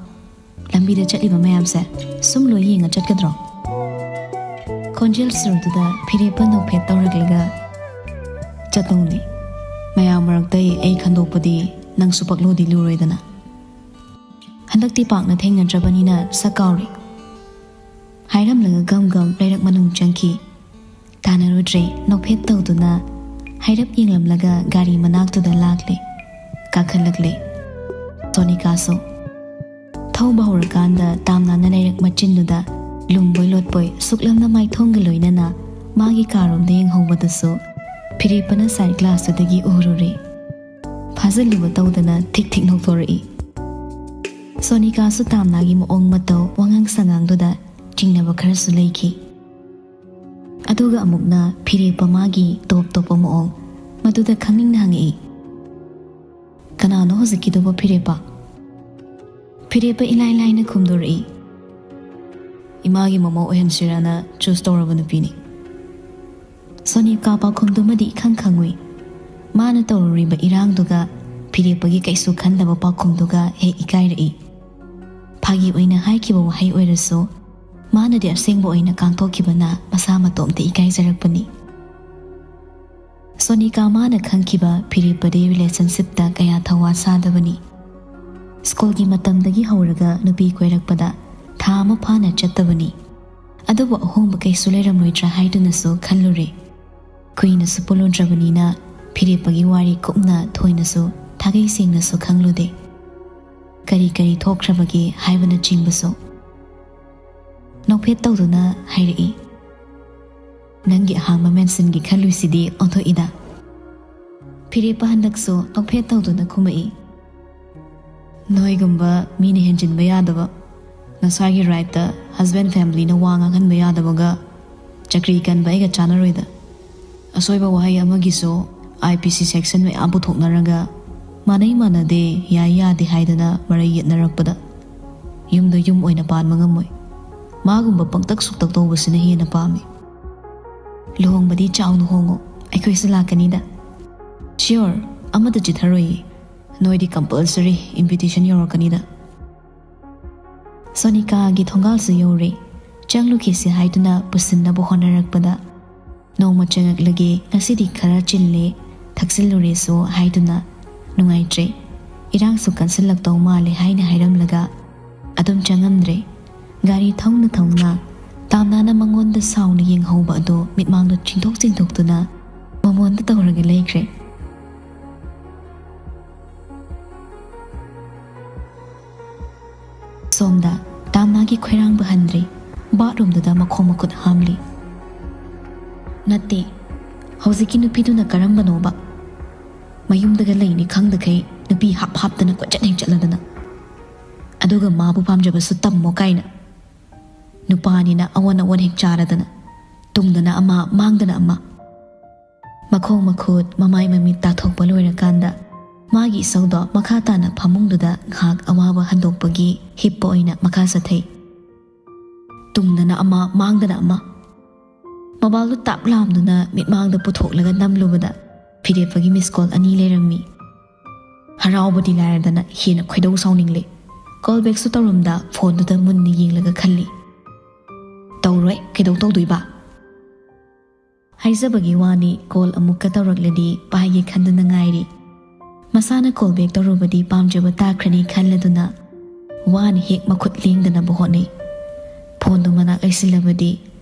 ꯂꯝꯕꯤꯗ ꯆꯠꯂꯤꯕ ꯃꯌꯥꯝꯁꯦ ꯁꯨꯝ ꯂꯣꯏ ꯌꯦꯡꯉ ꯆꯠꯀꯗ꯭ꯔꯣ?" ꯈꯣꯟꯖꯦꯜ ꯁꯨꯔꯗꯨꯗ ꯐꯤꯔꯦꯞꯄ ꯅꯣꯛꯐꯦꯠ ꯇꯧꯔꯛꯂꯒ, "ꯆꯠꯇꯧꯅꯤ꯫ ꯃꯌꯥꯝ ꯃꯔꯛꯇꯩ ꯑꯩ ꯈꯟꯗꯣꯛꯄꯗꯤ ꯅꯪꯁꯨ ꯄꯛꯂꯨꯗꯤ ꯂꯨꯔꯣꯏꯗꯅ꯫ ꯍꯟꯗꯛꯇꯤ ꯄꯥꯛꯅ ꯊꯦꯡꯅꯗ꯭ꯔꯕꯅꯤꯅ ꯁꯛ ꯀꯥꯎꯔꯦ"꯫ ꯍꯥꯏꯔꯝꯂꯒ ꯒꯝ ꯒꯝ ꯂꯩꯔꯛ ꯃꯅꯨꯡ ꯆꯪꯈꯤ꯫ ꯇꯥꯟꯅꯔꯨꯗ꯭ꯔꯦ, ꯅꯣꯛꯐꯦꯠ ꯇꯧꯗꯨꯅ ꯍꯥꯏꯔꯞ ꯌꯦꯡꯂꯝꯂꯒ ꯒꯥꯔꯤ ꯃꯅꯥꯛꯇꯨꯗ ꯂꯥꯛꯂꯦ, ꯀꯥꯈꯠꯂꯛꯂꯦ꯫ ꯁꯣꯅꯤꯀꯥꯁꯨ꯫ ꯊꯧꯕ ꯍꯧꯔꯀꯥꯟꯗ ꯇꯥꯝꯅꯥꯅ ꯂꯩꯔꯛ ꯃꯆꯤꯟꯗꯨꯗ ꯂꯨꯝꯕꯣꯏ ꯂꯣꯠꯄꯣꯏ ꯁꯨꯛꯂꯝꯅ ꯃꯥꯏꯊꯣꯡꯒ ꯂꯣꯏꯅꯅ ꯃꯥꯒꯤ ꯀꯥꯔꯣꯝꯗ ꯌꯦꯡꯍꯧꯕꯗꯨꯁꯨ ꯐꯤꯔꯦꯞꯄꯅ ꯁꯥꯏꯠ ꯒ꯭ꯂꯥꯁꯇꯨꯗꯒꯤ ꯎꯔꯨꯔꯦ꯫ ꯐꯥꯖꯤꯜꯂꯨꯕ ꯇꯧꯗꯅ ꯊꯤꯛ ꯊꯤꯛ ꯅꯣꯛꯊꯣꯔꯛꯏ꯫ ꯁꯣꯅꯤꯀꯥꯁꯨ ꯇꯥꯝꯅꯥꯒꯤ ꯃꯑꯣꯡ ꯃꯇꯧ, ꯋꯥꯉꯥꯡ ꯁꯉꯥꯡꯗꯨꯗ ꯆꯤꯡꯅꯕ ꯈꯔꯁꯨ ꯂꯩꯈꯤ꯫ ꯑꯗꯨꯒ ꯑꯃꯨꯛꯅ ꯐꯤꯔꯦꯞꯄ ꯃꯥꯒꯤ ꯇꯣꯞ ꯇꯣꯞꯄ ꯃꯑꯣꯡ ꯃꯗꯨꯗ ꯈꯪꯅꯤꯡꯅ ꯍꯪꯉꯛꯏ, "ꯀꯅꯥꯅꯣ ꯍꯧꯖꯤꯛꯀꯤꯗꯨꯕꯨ ꯐꯤꯔꯦꯞꯄ?" ꯐꯤꯔꯦꯞꯄ ꯏꯂꯥꯏ ꯂꯥꯏꯅ ꯈꯨꯝꯗꯣꯔꯛꯏ, "ꯏꯃꯥꯒꯤ ꯃꯃꯧ ꯑꯣꯏꯍꯟꯁꯤꯔꯅ ꯆꯨꯁ ꯇꯧꯔꯕ ꯅꯨꯄꯤꯅꯤ꯫" ꯁꯣꯅꯤꯀꯥ ꯄꯥꯎꯈꯨꯝꯗꯨꯃꯗꯤ ꯏꯈꯪ ꯈꯪꯉꯨꯏ꯫ ꯃꯥꯅ ꯇꯧꯔꯨꯔꯤꯕ ꯏꯔꯥꯡꯗꯨꯒ ꯐꯤꯔꯦꯞꯄꯒꯤ ꯀꯩꯁꯨ ꯈꯟꯗꯕ ꯄꯥꯎꯈꯨꯝꯗꯨꯒ ꯍꯦꯛ ꯏꯀꯥꯏꯔꯛꯏ꯫ ꯐꯥꯒꯤ ꯑꯣꯏꯅ ꯍꯥꯏꯈꯤꯕ ꯋꯥꯍꯩ ꯑꯣꯏꯔꯁꯨ, ꯃꯥꯅꯗꯤ ꯑꯁꯦꯡꯕ ꯑꯣꯏꯅ ꯀꯥꯡꯊꯣꯛꯈꯤꯕꯅ ꯃꯁꯥ ꯃꯇꯣꯝꯇ ꯏꯀꯥꯏꯖꯔꯛꯄꯅꯤ꯫ ꯁꯣꯅꯤꯀꯥ ꯃꯥꯅ ꯈꯪꯈꯤꯕ ꯐꯤꯔꯦꯞꯄꯗꯤ ꯔꯤꯂꯦꯁꯟꯁꯤꯞꯇ ꯀꯌꯥ ꯊꯧꯋꯥ ꯁꯥꯗꯕꯅꯤ꯫ ꯁ꯭ꯀꯨꯜꯒꯤ ꯃꯇꯝꯗꯒꯤ ꯍꯧꯔꯒ ꯅꯨꯄꯤ ꯀꯣꯏꯔꯛꯄꯗ ꯊꯥ ꯑꯃ ꯐꯥꯅ ꯆꯠꯇꯕꯅꯤ꯫ ꯑꯗꯨꯕꯨ ꯑꯍꯣꯡꯕ ꯀꯩꯁꯨ ꯂꯩꯔꯝꯂꯣꯏꯗ꯭ꯔꯥ ꯍꯥꯏꯗꯨꯅꯁꯨ ꯈꯜꯂꯨꯔꯦ꯫ ꯀꯨꯏꯅꯁꯨ ꯄꯨꯜꯂꯨꯗ꯭ꯔꯕꯅꯤꯅ ꯐꯤꯔꯦꯞꯄꯒꯤ ꯋꯥꯔꯤ ꯀꯨꯞꯅ ꯊꯣꯏꯅꯁꯨ ꯊꯥꯒꯩ ꯁꯦꯡꯅꯁꯨ ꯈꯪꯂꯨꯗꯦ꯫ ꯀꯔꯤ ꯀꯔꯤ ꯊꯣꯛꯈ꯭ꯔꯕꯒꯦ ꯍꯥꯏꯕꯅꯆꯤꯡꯕꯁꯨ꯫ ꯅꯣꯛꯐꯦꯠ ꯇꯧꯗꯨꯅ ꯍꯥꯏꯔꯛꯏ, "ꯅꯪꯒꯤ ꯑꯍꯥꯡꯕ ꯃꯦꯟꯁꯟꯒꯤ ꯈꯜꯂꯨꯏꯁꯤꯗꯤ ꯑꯣꯟꯊꯣꯛꯏꯗ꯫" ꯐꯤꯔꯦꯞꯄ ꯍꯟꯗꯛꯁꯨ ꯅꯣꯛꯐꯦꯠ ꯇꯧꯗꯨꯅ ꯈꯨꯝꯃꯛꯏ, "ꯅꯣꯏꯒꯨꯝꯕ ꯃꯤꯅ ꯍꯦꯟꯖꯤꯟꯕ ꯌꯥꯗꯕ, ꯅꯁꯥꯒꯤ ꯔꯥꯏꯠꯇ ꯍꯁꯕꯦꯟ ꯐꯦꯃꯤꯂꯤꯅ ꯋꯥ ꯉꯥꯡꯍꯟꯕ ꯌꯥꯗꯕꯒ ꯆꯀ꯭ꯔꯤ ꯀꯟꯕ ꯑꯩꯒ ꯆꯥꯟꯅꯔꯣꯏꯗ꯫ ꯑꯁꯣꯏꯕ ꯋꯥꯍꯩ ꯑꯃꯒꯤꯁꯨ ꯑꯥꯏ ꯄꯤ ꯁꯤ ꯁꯦꯛꯁꯟ ꯃꯌꯥꯝ ꯄꯨꯊꯣꯛꯅꯔꯒ ꯃꯥꯟꯅꯩ ꯃꯥꯟꯅꯗꯦ, ꯌꯥꯏ ꯌꯥꯗꯦ ꯍꯥꯏꯗꯅ ꯃꯔꯩ ꯌꯦꯠꯅꯔꯛꯄꯗ ꯌꯨꯝꯗ ꯌꯨꯝ ꯑꯣꯏꯅ ꯄꯥꯟꯕ ꯉꯝꯃꯣꯏ꯫ ꯃꯥꯒꯨꯝꯕ ꯄꯪꯇꯛ ꯁꯨꯛꯇꯛ ꯇꯧꯕꯁꯤꯅ ꯍꯦꯟꯅ ꯄꯥꯝꯃꯤ꯫ ꯂꯨꯍꯣꯡꯕꯗꯤ ꯆꯥꯎꯅ ꯍꯣꯡꯉꯣ, ꯑꯩꯈꯣꯏꯁꯨ ꯂꯥꯛꯀꯅꯤꯗ꯫" "ꯁꯤꯌꯣꯔ, ꯑꯃꯠꯇ ꯆꯤꯠꯊꯔꯣꯏꯌꯦ꯫ ꯅꯣꯏꯗꯤ ꯀꯝꯄꯜꯁꯔꯤ ꯏꯟꯚꯤꯇꯦꯁꯟ ꯌꯧꯔꯛꯀꯅꯤꯗ꯫" ꯁꯣꯅꯤꯀꯥꯒꯤ ꯊꯣꯡꯒꯥꯜꯁꯨ ꯌꯧꯔꯦ꯫ ꯆꯪꯂꯨꯈꯤꯁꯤ ꯍꯥꯏꯗꯨꯅ ꯄꯨꯁꯤꯟꯅꯕ ꯍꯣꯠꯅꯔꯛꯄꯗ, "ꯅꯣꯡꯃ ꯆꯪꯉꯛꯂꯒꯦ, ꯉꯁꯤꯗꯤ ꯈꯔ ꯆꯤꯜꯂꯦ, ꯊꯛꯆꯤꯜꯂꯨꯔꯦꯁꯨ" ꯍꯥꯏꯗꯨꯅ ꯅꯨꯡꯉꯥꯏꯇ꯭ꯔꯦ, ꯏꯔꯥꯡꯁꯨ ꯀꯟꯁꯤꯜꯂꯛꯇꯧ ꯃꯥꯜꯂꯦ ꯍꯥꯏꯅ ꯍꯥꯏꯔꯝꯂꯒ ꯑꯗꯨꯝ ꯆꯪꯉꯝꯗ꯭ꯔꯦ꯫ ꯒꯥꯔꯤ ꯊꯧꯅ ꯊꯧꯅ ꯇꯥꯝꯅꯥꯅ ꯃꯉꯣꯟꯗ ꯁꯥꯎꯅ ꯌꯦꯡꯍꯧꯕ ꯑꯗꯣ ꯃꯤꯠꯃꯥꯡꯗ ꯆꯤꯡꯊꯣꯛ ꯆꯤꯡꯊꯣꯛꯇꯨꯅ ꯃꯃꯣꯟꯗ ꯇꯧꯔꯒ ꯂꯩꯈ꯭ꯔꯦ꯫ ꯁꯣꯝꯗ ꯇꯥꯝꯅꯥꯒꯤ ꯈꯣꯏꯔꯥꯡꯕ ꯍꯟꯗ꯭ꯔꯤ, ꯕꯥꯠꯔꯨꯝꯗꯨꯗ ꯃꯈꯣꯡ ꯃꯈꯨꯠ ꯍꯥꯝꯂꯤ꯫ "ꯅꯠꯇꯦ, ꯍꯧꯖꯤꯛꯀꯤ ꯅꯨꯄꯤꯗꯨꯅ ꯀꯔꯝꯕꯅꯣꯕ? ꯃꯌꯨꯝꯗꯒ ꯂꯩꯅꯤ ꯈꯪꯗꯈꯩ ꯅꯨꯄꯤ ꯍꯥꯞ ꯍꯥꯞꯇꯅ ꯀꯣꯏꯆꯠ ꯍꯦꯛ ꯆꯠꯂꯗꯅ꯫ ꯑꯗꯨꯒ ꯃꯥꯕꯨ ꯄꯥꯝꯖꯕꯁꯨ ꯇꯝꯃꯣ ꯀꯥꯏꯅ꯫ ꯅꯨꯄꯥꯅꯤꯅ ꯑꯑꯣꯟ ꯑꯑꯣꯟ ꯍꯦꯛ ꯆꯥꯔꯗꯅ, ꯇꯨꯡꯗꯅ ꯑꯃ, ꯃꯥꯡꯗꯅ ꯑꯃ꯫ ꯃꯈꯣꯡ ꯃꯈꯨꯠ, ꯃꯃꯥꯏ ꯃꯃꯤꯠ ꯇꯥꯊꯣꯛꯄ ꯂꯣꯏꯔꯀꯥꯟꯗ, ꯃꯥꯒꯤ ꯏꯁꯧꯗꯣ ꯃꯈꯥ ꯇꯥꯅ ꯐꯃꯨꯡꯗꯨꯗ ꯉꯥꯏꯍꯥꯛ ꯑꯋꯥꯕ ꯍꯟꯗꯣꯛꯄꯒꯤ ꯍꯤꯞꯄ ꯑꯣꯏꯅ ꯃꯈꯥ ꯆꯠꯊꯩ꯫ ꯇꯨꯡꯗꯅ ꯑꯃ, ꯃꯥꯡꯗꯅ ꯑꯃ꯫ ꯃꯣꯕꯥꯏꯜꯗꯨ ꯇꯥꯞ ꯂꯥꯝꯗꯨꯅ ꯃꯤꯠꯃꯥꯡꯗ ꯄꯨꯊꯣꯛꯂꯒ ꯅꯝꯂꯨꯕꯗ, ꯐꯤꯔꯦꯞꯄꯒꯤ ꯃꯤꯁ ꯀꯣꯜ ꯑꯅꯤ ꯂꯩꯔꯝꯃꯤ꯫ ꯍꯔꯥꯎꯕꯗꯤ ꯂꯥꯏꯔꯗꯅ ꯍꯦꯟꯅ ꯈꯣꯏꯗꯧ ꯁꯥꯎꯅꯤꯡꯂꯦ꯫ ꯀꯣꯜ ꯕꯦꯛꯁꯨ ꯇꯧꯔꯝꯗ, ꯐꯣꯟꯗꯨꯗ ꯃꯨꯟꯅ ꯌꯦꯡꯂꯒ ꯈꯜꯂꯤ, "ꯇꯧꯔꯣꯏ, ꯀꯩꯗꯧ ꯇꯧꯗꯣꯏꯕ?" ꯍꯥꯏꯖꯕꯒꯤ ꯋꯥꯅꯤ, ꯀꯣꯜ ꯑꯃꯨꯛꯀ ꯇꯧꯔꯛꯂꯗꯤ ꯄꯥꯏꯒꯦ ꯈꯟꯗꯨꯅ ꯉꯥꯏꯔꯤ꯫ ꯃꯁꯥꯅ ꯀꯣꯜ ꯕꯦꯛ ꯇꯧꯔꯨꯕꯗꯤ ꯄꯥꯝꯖꯕ ꯇꯥꯈ꯭ꯔꯅꯤ ꯈꯜꯂꯗꯨꯅ, ꯋꯥꯅ ꯍꯦꯛ ꯃꯈꯨꯠ ꯂꯦꯡꯗꯅꯕ ꯍꯣꯠꯅꯩ꯫ ꯐꯣꯟꯗꯨ ꯃꯅꯥꯛ ꯂꯩꯁꯤꯜꯂꯕꯗꯤ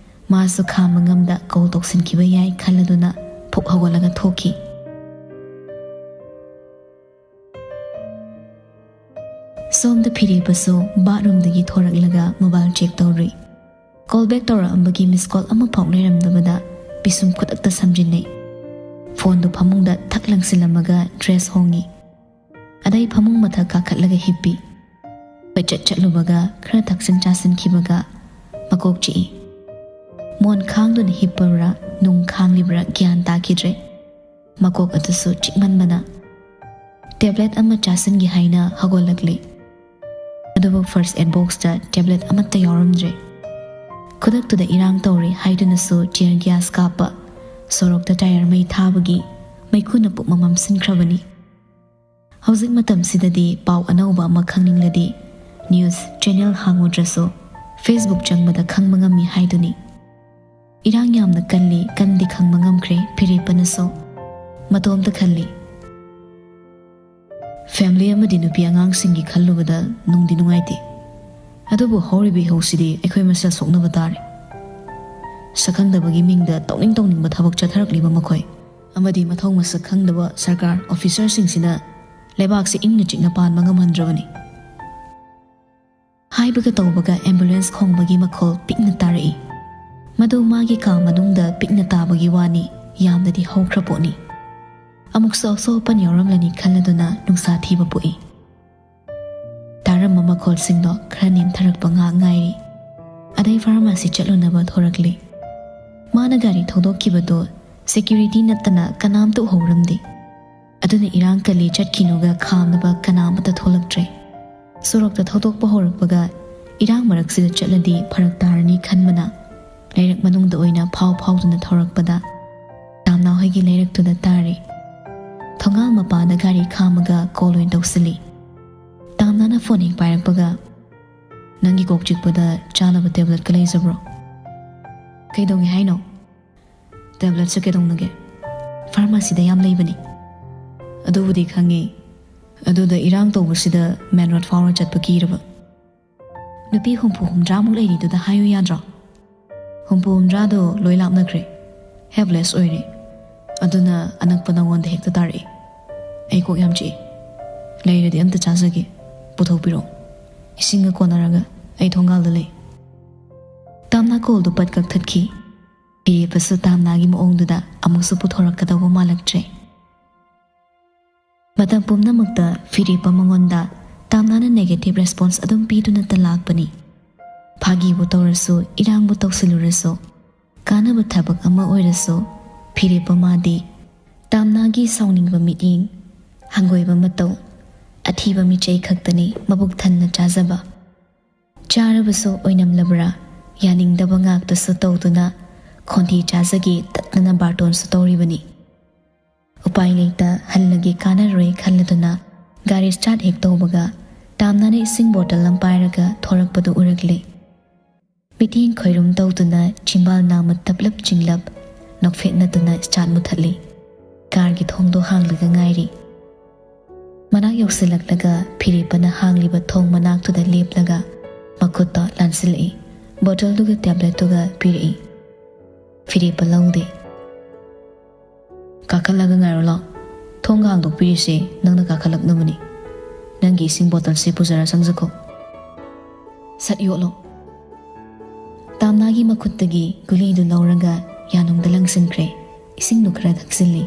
ꯃꯥꯁꯨ ꯈꯥꯝꯕ ꯉꯝꯗ ꯀꯣꯜ ꯇꯧꯁꯤꯟꯈꯤꯕ ꯌꯥꯏ ꯈꯜꯂꯗꯨꯅ ꯐꯨꯛ ꯍꯧꯒꯠꯂꯒ ꯊꯣꯛꯈꯤ꯫ ꯁꯣꯝꯗ ꯐꯤꯔꯦꯞꯄꯁꯨ ꯕꯥꯠꯔꯨꯝꯗꯒꯤ ꯊꯣꯔꯛꯂꯒ ꯃꯣꯕꯥꯏꯜ ꯆꯦꯛ ꯇꯧꯔꯨꯏ꯫ ꯀꯣꯜ ꯕꯦꯛ ꯇꯧꯔꯛꯑꯝꯕꯒꯤ ꯃꯤꯁ ꯀꯣꯜ ꯑꯃꯐꯥꯎ ꯂꯩꯔꯝꯗꯕꯗ ꯄꯤꯁꯨꯝ ꯈꯨꯗꯛꯇ ꯁꯝꯖꯤꯟꯅꯩ꯫ ꯐꯣꯟꯗꯨ ꯐꯃꯨꯡꯗ ꯊꯛ ꯂꯪꯁꯤꯜꯂꯝꯃꯒ ꯗ꯭ꯔꯦꯁ ꯍꯣꯡꯉꯤ꯫ ꯑꯗꯩ ꯐꯃꯨꯡ ꯃꯊꯛ ꯀꯥꯈꯠꯂꯒ ꯍꯤꯞꯄꯤ꯫ ꯀꯣꯏꯆꯠ ꯆꯠꯂꯨꯕꯒ ꯈꯔ ꯊꯛꯆꯤꯟ ꯆꯥꯁꯤꯟꯈꯤꯕꯒ ꯃꯀꯣꯛ ꯆꯤꯛꯏ꯫ ꯃꯣꯟ ꯈꯥꯡꯗꯨꯅ ꯍꯤꯞꯄꯕ꯭ꯔꯥ, ꯅꯨꯡ ꯈꯥꯡꯂꯤꯕ꯭ꯔꯥ ꯒ꯭ꯌꯥꯟ ꯇꯥꯈꯤꯗ꯭ꯔꯦ꯫ ꯃꯀꯣꯛ ꯑꯗꯨꯁꯨ ꯆꯤꯛꯃꯟꯕꯅ꯫ ꯇꯦꯕ꯭ꯂꯦꯠ ꯑꯃ ꯆꯥꯁꯤꯟꯒꯦ ꯍꯥꯏꯅ ꯍꯧꯒꯠꯂꯛꯂꯤ꯫ ꯑꯗꯨꯕꯨ ꯐꯥꯔꯁ ꯑꯦꯗ ꯕꯣꯛꯁꯇ ꯇꯦꯕ꯭ꯂꯦꯠ ꯑꯃꯠꯇ ꯌꯥꯎꯔꯝꯗ꯭ꯔꯦ꯫ ꯈꯨꯗꯛꯇꯨꯗ ꯏꯔꯥꯡ ꯇꯧꯔꯦ ꯍꯥꯏꯗꯨꯅꯁꯨ ꯇꯤꯌꯔ ꯒ꯭ꯌꯥꯁ ꯀꯥꯞꯄ, ꯁꯣꯔꯣꯛꯇ ꯇꯥꯌꯔ ꯃꯩ ꯊꯥꯕꯒꯤ ꯃꯩꯈꯨꯅ ꯄꯨꯛꯃꯝ ꯃꯝꯁꯤꯟꯈ꯭ꯔꯕꯅꯤ꯫ ꯍꯧꯖꯤꯛ ꯃꯇꯝꯁꯤꯗꯗꯤ ꯄꯥꯎ ꯑꯅꯧꯕ ꯑꯃ ꯈꯪꯅꯤꯡꯂꯗꯤ ꯅ꯭ꯌꯨꯁ ꯆꯦꯅꯦꯜ ꯍꯥꯡꯉꯨꯗ꯭ꯔꯁꯨ Facebook ꯆꯪꯕꯗ ꯈꯪꯕ ꯉꯝꯃꯤ ꯍꯥꯏꯗꯨꯅꯤ꯫ ꯏꯔꯥꯡ ꯌꯥꯝꯅ ꯀꯜꯂꯤ, ꯀꯟꯗꯤ ꯈꯪꯕ ꯉꯝꯈ꯭ꯔꯦ ꯐꯤꯔꯦꯞꯄꯅꯁꯨ꯫ ꯃꯇꯣꯝꯇ ꯈꯜꯂꯤ, "ꯐꯦꯃꯤꯂꯤ ꯑꯃꯗꯤ ꯅꯨꯄꯤ ꯑꯉꯥꯡꯁꯤꯡꯒꯤ ꯈꯜꯂꯨꯕꯗ ꯅꯨꯡꯗꯤ ꯅꯨꯡꯉꯥꯏꯇꯦ꯫ ꯑꯗꯨꯕꯨ ꯍꯧꯔꯤꯕ ꯏꯍꯧꯁꯤꯗꯤ ꯑꯩꯈꯣꯏ ꯃꯁꯦꯜ ꯁꯣꯛꯅꯕ ꯇꯥꯔꯦ꯫ ꯁꯛꯈꯪꯗꯕꯒꯤ ꯃꯤꯡꯗ ꯇꯧꯅꯤꯡ ꯇꯧꯅꯤꯡꯕ ꯊꯕꯛ ꯆꯠꯊꯔꯛꯂꯤꯕ ꯃꯈꯣꯏ ꯑꯃꯗꯤ ꯃꯊꯧ ꯃꯁꯛ ꯈꯪꯗꯕ ꯁꯔꯀꯥꯔ ꯑꯣꯐꯤꯁꯔꯁꯤꯡꯁꯤꯅ ꯂꯩꯕꯥꯛꯁꯤ ꯏꯪꯅ ꯆꯤꯛꯅ ꯄꯥꯟꯕ ꯉꯝꯍꯟꯗ꯭ꯔꯕꯅꯤ"꯫ ꯍꯥꯏꯕꯒ ꯇꯧꯕꯒ ꯑꯦꯝꯕꯨꯂꯦꯟꯁ ꯈꯣꯡꯕꯒꯤ ꯃꯈꯣꯜ ꯄꯤꯛꯅ ꯇꯥꯔꯛꯏ꯫ ꯃꯗꯨ ꯃꯥꯒꯤ ꯀꯥ ꯃꯅꯨꯡꯗ ꯄꯤꯛꯅ ꯇꯥꯕꯒꯤ ꯋꯥꯅꯤ, ꯌꯥꯝꯅꯗꯤ ꯍꯧꯈ꯭ꯔ ꯄꯣꯠꯅꯤ꯫ ꯑꯃꯨꯛꯁꯨ ꯑꯁꯣꯛ ꯑꯄꯟ ꯌꯥꯎꯔꯝꯂꯅꯤ ꯈꯜꯂꯗꯨꯅ ꯅꯨꯡꯁꯥ ꯊꯤꯕ ꯄꯣꯛꯏ꯫ ꯇꯥꯔꯝꯕ ꯃꯈꯣꯜꯁꯤꯡꯗꯣ ꯈꯔ ꯅꯦꯝꯊꯔꯛꯄ ꯉꯥꯏꯍꯥꯛ ꯉꯥꯏꯔꯤ꯫ ꯑꯗꯩ ꯐꯥꯔꯃꯥꯁꯤ ꯆꯠꯂꯨꯅꯕ ꯊꯣꯔꯛꯂꯤ꯫ ꯃꯥꯅ ꯒꯥꯔꯤ ꯊꯧꯗꯣꯛꯈꯤꯕꯗꯣ ꯁꯦꯀ꯭ꯌꯨꯔꯤꯇꯤ ꯅꯠꯇꯅ ꯀꯅꯥꯝꯇ ꯎꯍꯧꯔꯝꯗꯦ꯫ ꯑꯗꯨꯅ ꯏꯔꯥꯡ ꯀꯜꯂꯤ ꯆꯠꯈꯤꯅꯨꯒ ꯈꯥꯝꯅꯕ ꯀꯅꯥ ꯑꯃꯠꯇ ꯊꯣꯛꯂꯛꯇ꯭ꯔꯦ꯫ ꯁꯣꯔꯣꯛꯇ ꯊꯧꯗꯣꯛꯄ ꯍꯧꯔꯛꯄꯒ ꯏꯔꯥꯡ ꯃꯔꯛꯁꯤꯗ ꯆꯠꯂꯗꯤ ꯐꯔꯛ ꯇꯥꯔꯅꯤ ꯈꯟꯕꯅ ꯂꯩꯔꯛ ꯃꯅꯨꯡꯗ ꯑꯣꯏꯅ ꯐꯥꯎ ꯐꯥꯎꯗꯨꯅ ꯊꯧꯔꯛꯄꯗ ꯇꯥꯝꯅꯥ ꯍꯣꯏꯒꯤ ꯂꯩꯔꯛꯇꯨꯗ ꯇꯥꯔꯦ꯫ ꯊꯣꯡꯒꯥꯜ ꯃꯄꯥꯗ ꯒꯥꯔꯤ ꯈꯥꯝꯃꯒ ꯀꯣꯜ ꯑꯣꯏꯅ ꯇꯧꯁꯤꯜꯂꯤ꯫ ꯇꯥꯝꯅꯥꯅ ꯐꯣꯟ ꯍꯦꯛ ꯄꯥꯏꯔꯛꯄꯒ, "ꯅꯪꯒꯤ ꯀꯣꯛ ꯆꯤꯛꯄꯗ ꯆꯥꯅꯕ ꯇꯦꯕ꯭ꯂꯦꯠꯀ ꯂꯩꯖꯕ꯭ꯔꯣ?" "ꯀꯩꯗꯧꯒꯦ ꯍꯥꯏꯅꯣ?" "ꯇꯦꯕ꯭ꯂꯦꯠꯁꯦ ꯀꯩꯗꯧꯅꯒꯦ?" "ꯐꯥꯔꯃꯥꯁꯤꯗ ꯌꯥꯝ ꯂꯩꯕꯅꯤ꯫" "ꯑꯗꯨꯕꯨꯗꯤ ꯈꯪꯉꯦ, ꯑꯗꯨꯗ ꯏꯔꯥꯡ ꯇꯧꯕꯁꯤꯗ ꯃꯦꯟ ꯔꯣꯗ ꯐꯥꯎꯔ ꯆꯠꯄ ꯀꯤꯔꯕ?" "ꯅꯨꯄꯤ ꯍꯨꯝꯐꯨ ꯍꯨꯝꯗ꯭ꯔꯥꯃꯨꯛ ꯂꯩꯔꯤꯗꯨꯗ ꯍꯥꯏꯌꯨ ꯌꯥꯗ꯭ꯔꯣ?" "ꯍꯨꯝꯐꯨ ꯍꯨꯝꯗ꯭ꯔꯥꯗꯣ ꯂꯣꯏ ꯂꯥꯞꯅꯈ꯭ꯔꯦ, ꯍꯦꯜꯞꯂꯦꯁ ꯑꯣꯏꯔꯦ꯫ ꯑꯗꯨꯅ ꯑꯅꯛꯄ ꯅꯉꯣꯟꯗ ꯍꯦꯛꯇ ꯇꯥꯔꯛꯑꯦ꯫ ꯑꯩ ꯀꯣꯛ ꯌꯥꯝ ꯆꯤꯛꯑꯦ꯫ ꯂꯩꯔꯗꯤ ꯑꯝꯇ ꯆꯥꯖꯒꯦ, ꯄꯨꯊꯣꯛꯄꯤꯔꯛꯑꯣ꯫ ꯏꯁꯤꯡꯒ ꯀꯣꯟꯅꯔꯒ ꯑꯩ ꯊꯣꯡꯒꯥꯜꯗ ꯂꯩ꯫" ꯇꯥꯝꯅꯥ ꯀꯣꯜꯗꯨ ꯄꯠ ꯀꯛꯊꯠꯈꯤ꯫ ꯐꯤꯔꯦꯞꯄꯁꯨ ꯇꯥꯝꯅꯥꯒꯤ ꯃꯑꯣꯡꯗꯨꯗ ꯑꯃꯨꯛꯁꯨ ꯄꯨꯊꯣꯔꯛꯀꯗꯧꯕ ꯃꯥꯜꯂꯛꯇ꯭ꯔꯦ꯫ ꯃꯇꯝ ꯄꯨꯝꯅꯃꯛꯇ ꯐꯤꯔꯦꯞꯄ ꯃꯉꯣꯟꯗ ꯇꯥꯝꯅꯥꯅ ꯅꯦꯒꯦꯇꯤꯚ ꯔꯦꯁꯄꯣꯟꯁ ꯑꯗꯨꯝ ꯄꯤꯗꯨꯅꯇ ꯂꯥꯛꯄꯅꯤ꯫ ꯐꯥꯒꯤꯕꯨ ꯇꯧꯔꯁꯨ, ꯏꯔꯥꯡꯕꯨ ꯇꯧꯁꯤꯜꯂꯨꯔꯁꯨ, ꯀꯥꯟꯅꯕ ꯊꯕꯛ ꯑꯃ ꯑꯣꯏꯔꯁꯨ, ꯐꯤꯔꯦꯞꯄ ꯃꯥꯗꯤ ꯇꯥꯝꯅꯥꯒꯤ ꯁꯥꯎꯅꯤꯡꯕ ꯃꯤꯠꯌꯦꯡ, ꯍꯪꯒꯣꯏꯕ ꯃꯇꯧ, ꯑꯊꯤꯕ ꯃꯤꯆꯩ ꯈꯛꯇꯅꯤ ꯃꯕꯨꯛ ꯊꯟꯅ ꯆꯥꯖꯕ꯫ ꯆꯥꯔꯕꯁꯨ ꯑꯣꯏꯅꯝꯂꯕ꯭ꯔꯥ, ꯌꯥꯅꯤꯡꯗꯕ ꯉꯥꯛꯇꯁꯨ ꯇꯧꯗꯨꯅ ꯈꯣꯟꯊꯤ ꯆꯥꯖꯒꯦ ꯇꯠꯅꯅ ꯕꯥꯔꯇꯣꯟꯁꯨ ꯇꯧꯔꯤꯕꯅꯤ꯫ ꯎꯄꯥꯏ ꯂꯩꯇ ꯍꯜꯂꯒꯦ ꯀꯥꯟꯅꯔꯣꯏ ꯈꯜꯂꯗꯨꯅ ꯒꯥꯔꯤ ꯁ꯭ꯇꯥꯔꯠ ꯍꯦꯛ ꯇꯧꯕꯒ ꯇꯥꯝꯅꯥꯅ ꯏꯁꯤꯡ ꯕꯣꯇꯜ ꯑꯃ ꯄꯥꯏꯔꯒ ꯊꯣꯔꯛꯄꯗꯨ ꯎꯔꯛꯂꯦ꯫ ꯃꯤꯠꯌꯦꯡ ꯈꯣꯏꯔꯨꯝ ꯇꯧꯗꯨꯅ ꯆꯤꯝꯕꯥꯜ ꯅꯥꯝꯃ ꯇꯞꯂꯞ ꯆꯤꯡꯂꯞ ꯅꯣꯛꯐꯦꯠꯅꯗꯨꯅ ꯁ꯭ꯇꯥꯔꯠ ꯃꯨꯊꯠꯂꯤ꯫ ꯀꯥꯔꯒꯤ ꯊꯣꯡꯗꯣ ꯍꯥꯡꯂꯒ ꯉꯥꯏꯔꯤ꯫ ꯃꯅꯥꯛ ꯌꯧꯁꯤꯜꯂꯛꯂꯒ ꯐꯤꯔꯦꯞꯄꯅ ꯍꯥꯡꯂꯤꯕ ꯊꯣꯡ ꯃꯅꯥꯛꯇꯨꯗ ꯂꯦꯞꯂꯒ ꯃꯈꯨꯠꯇ ꯂꯥꯟꯁꯤꯜꯂꯛꯏ꯫ ꯕꯣꯇꯜꯗꯨꯒ ꯇꯦꯕ꯭ꯂꯦꯠꯇꯨꯒ ꯄꯤꯔꯛꯏ꯫ ꯐꯤꯔꯦꯞꯄ ꯂꯧꯗꯦ꯫ "ꯀꯥꯈꯠꯂꯒ ꯉꯥꯏꯔꯣ ꯂꯥꯎ꯫ ꯊꯣꯡꯒ ꯍꯥꯡꯗꯣꯛꯄꯤꯔꯤꯁꯦ ꯅꯪꯅ ꯀꯥꯈꯠꯂꯛꯅꯕꯅꯤ꯫ ꯅꯪꯒꯤ ꯏꯁꯤꯡ ꯕꯣꯇꯜꯁꯦ ꯄꯨꯖꯔ ꯆꯪꯖꯈꯣ꯫" ꯁꯠ ꯌꯣꯠꯂꯣ꯫ ꯇꯥꯝꯅꯥꯒꯤ ꯃꯈꯨꯠꯇꯒꯤ ꯒꯨꯂꯤꯗꯨ ꯂꯧꯔꯒ ꯌꯥꯅꯨꯡꯗ ꯂꯪꯁꯤꯟꯈ꯭ꯔꯦ꯫ ꯏꯁꯤꯡꯗꯨ ꯈꯔ ꯊꯛꯆꯤꯜꯂꯤ꯫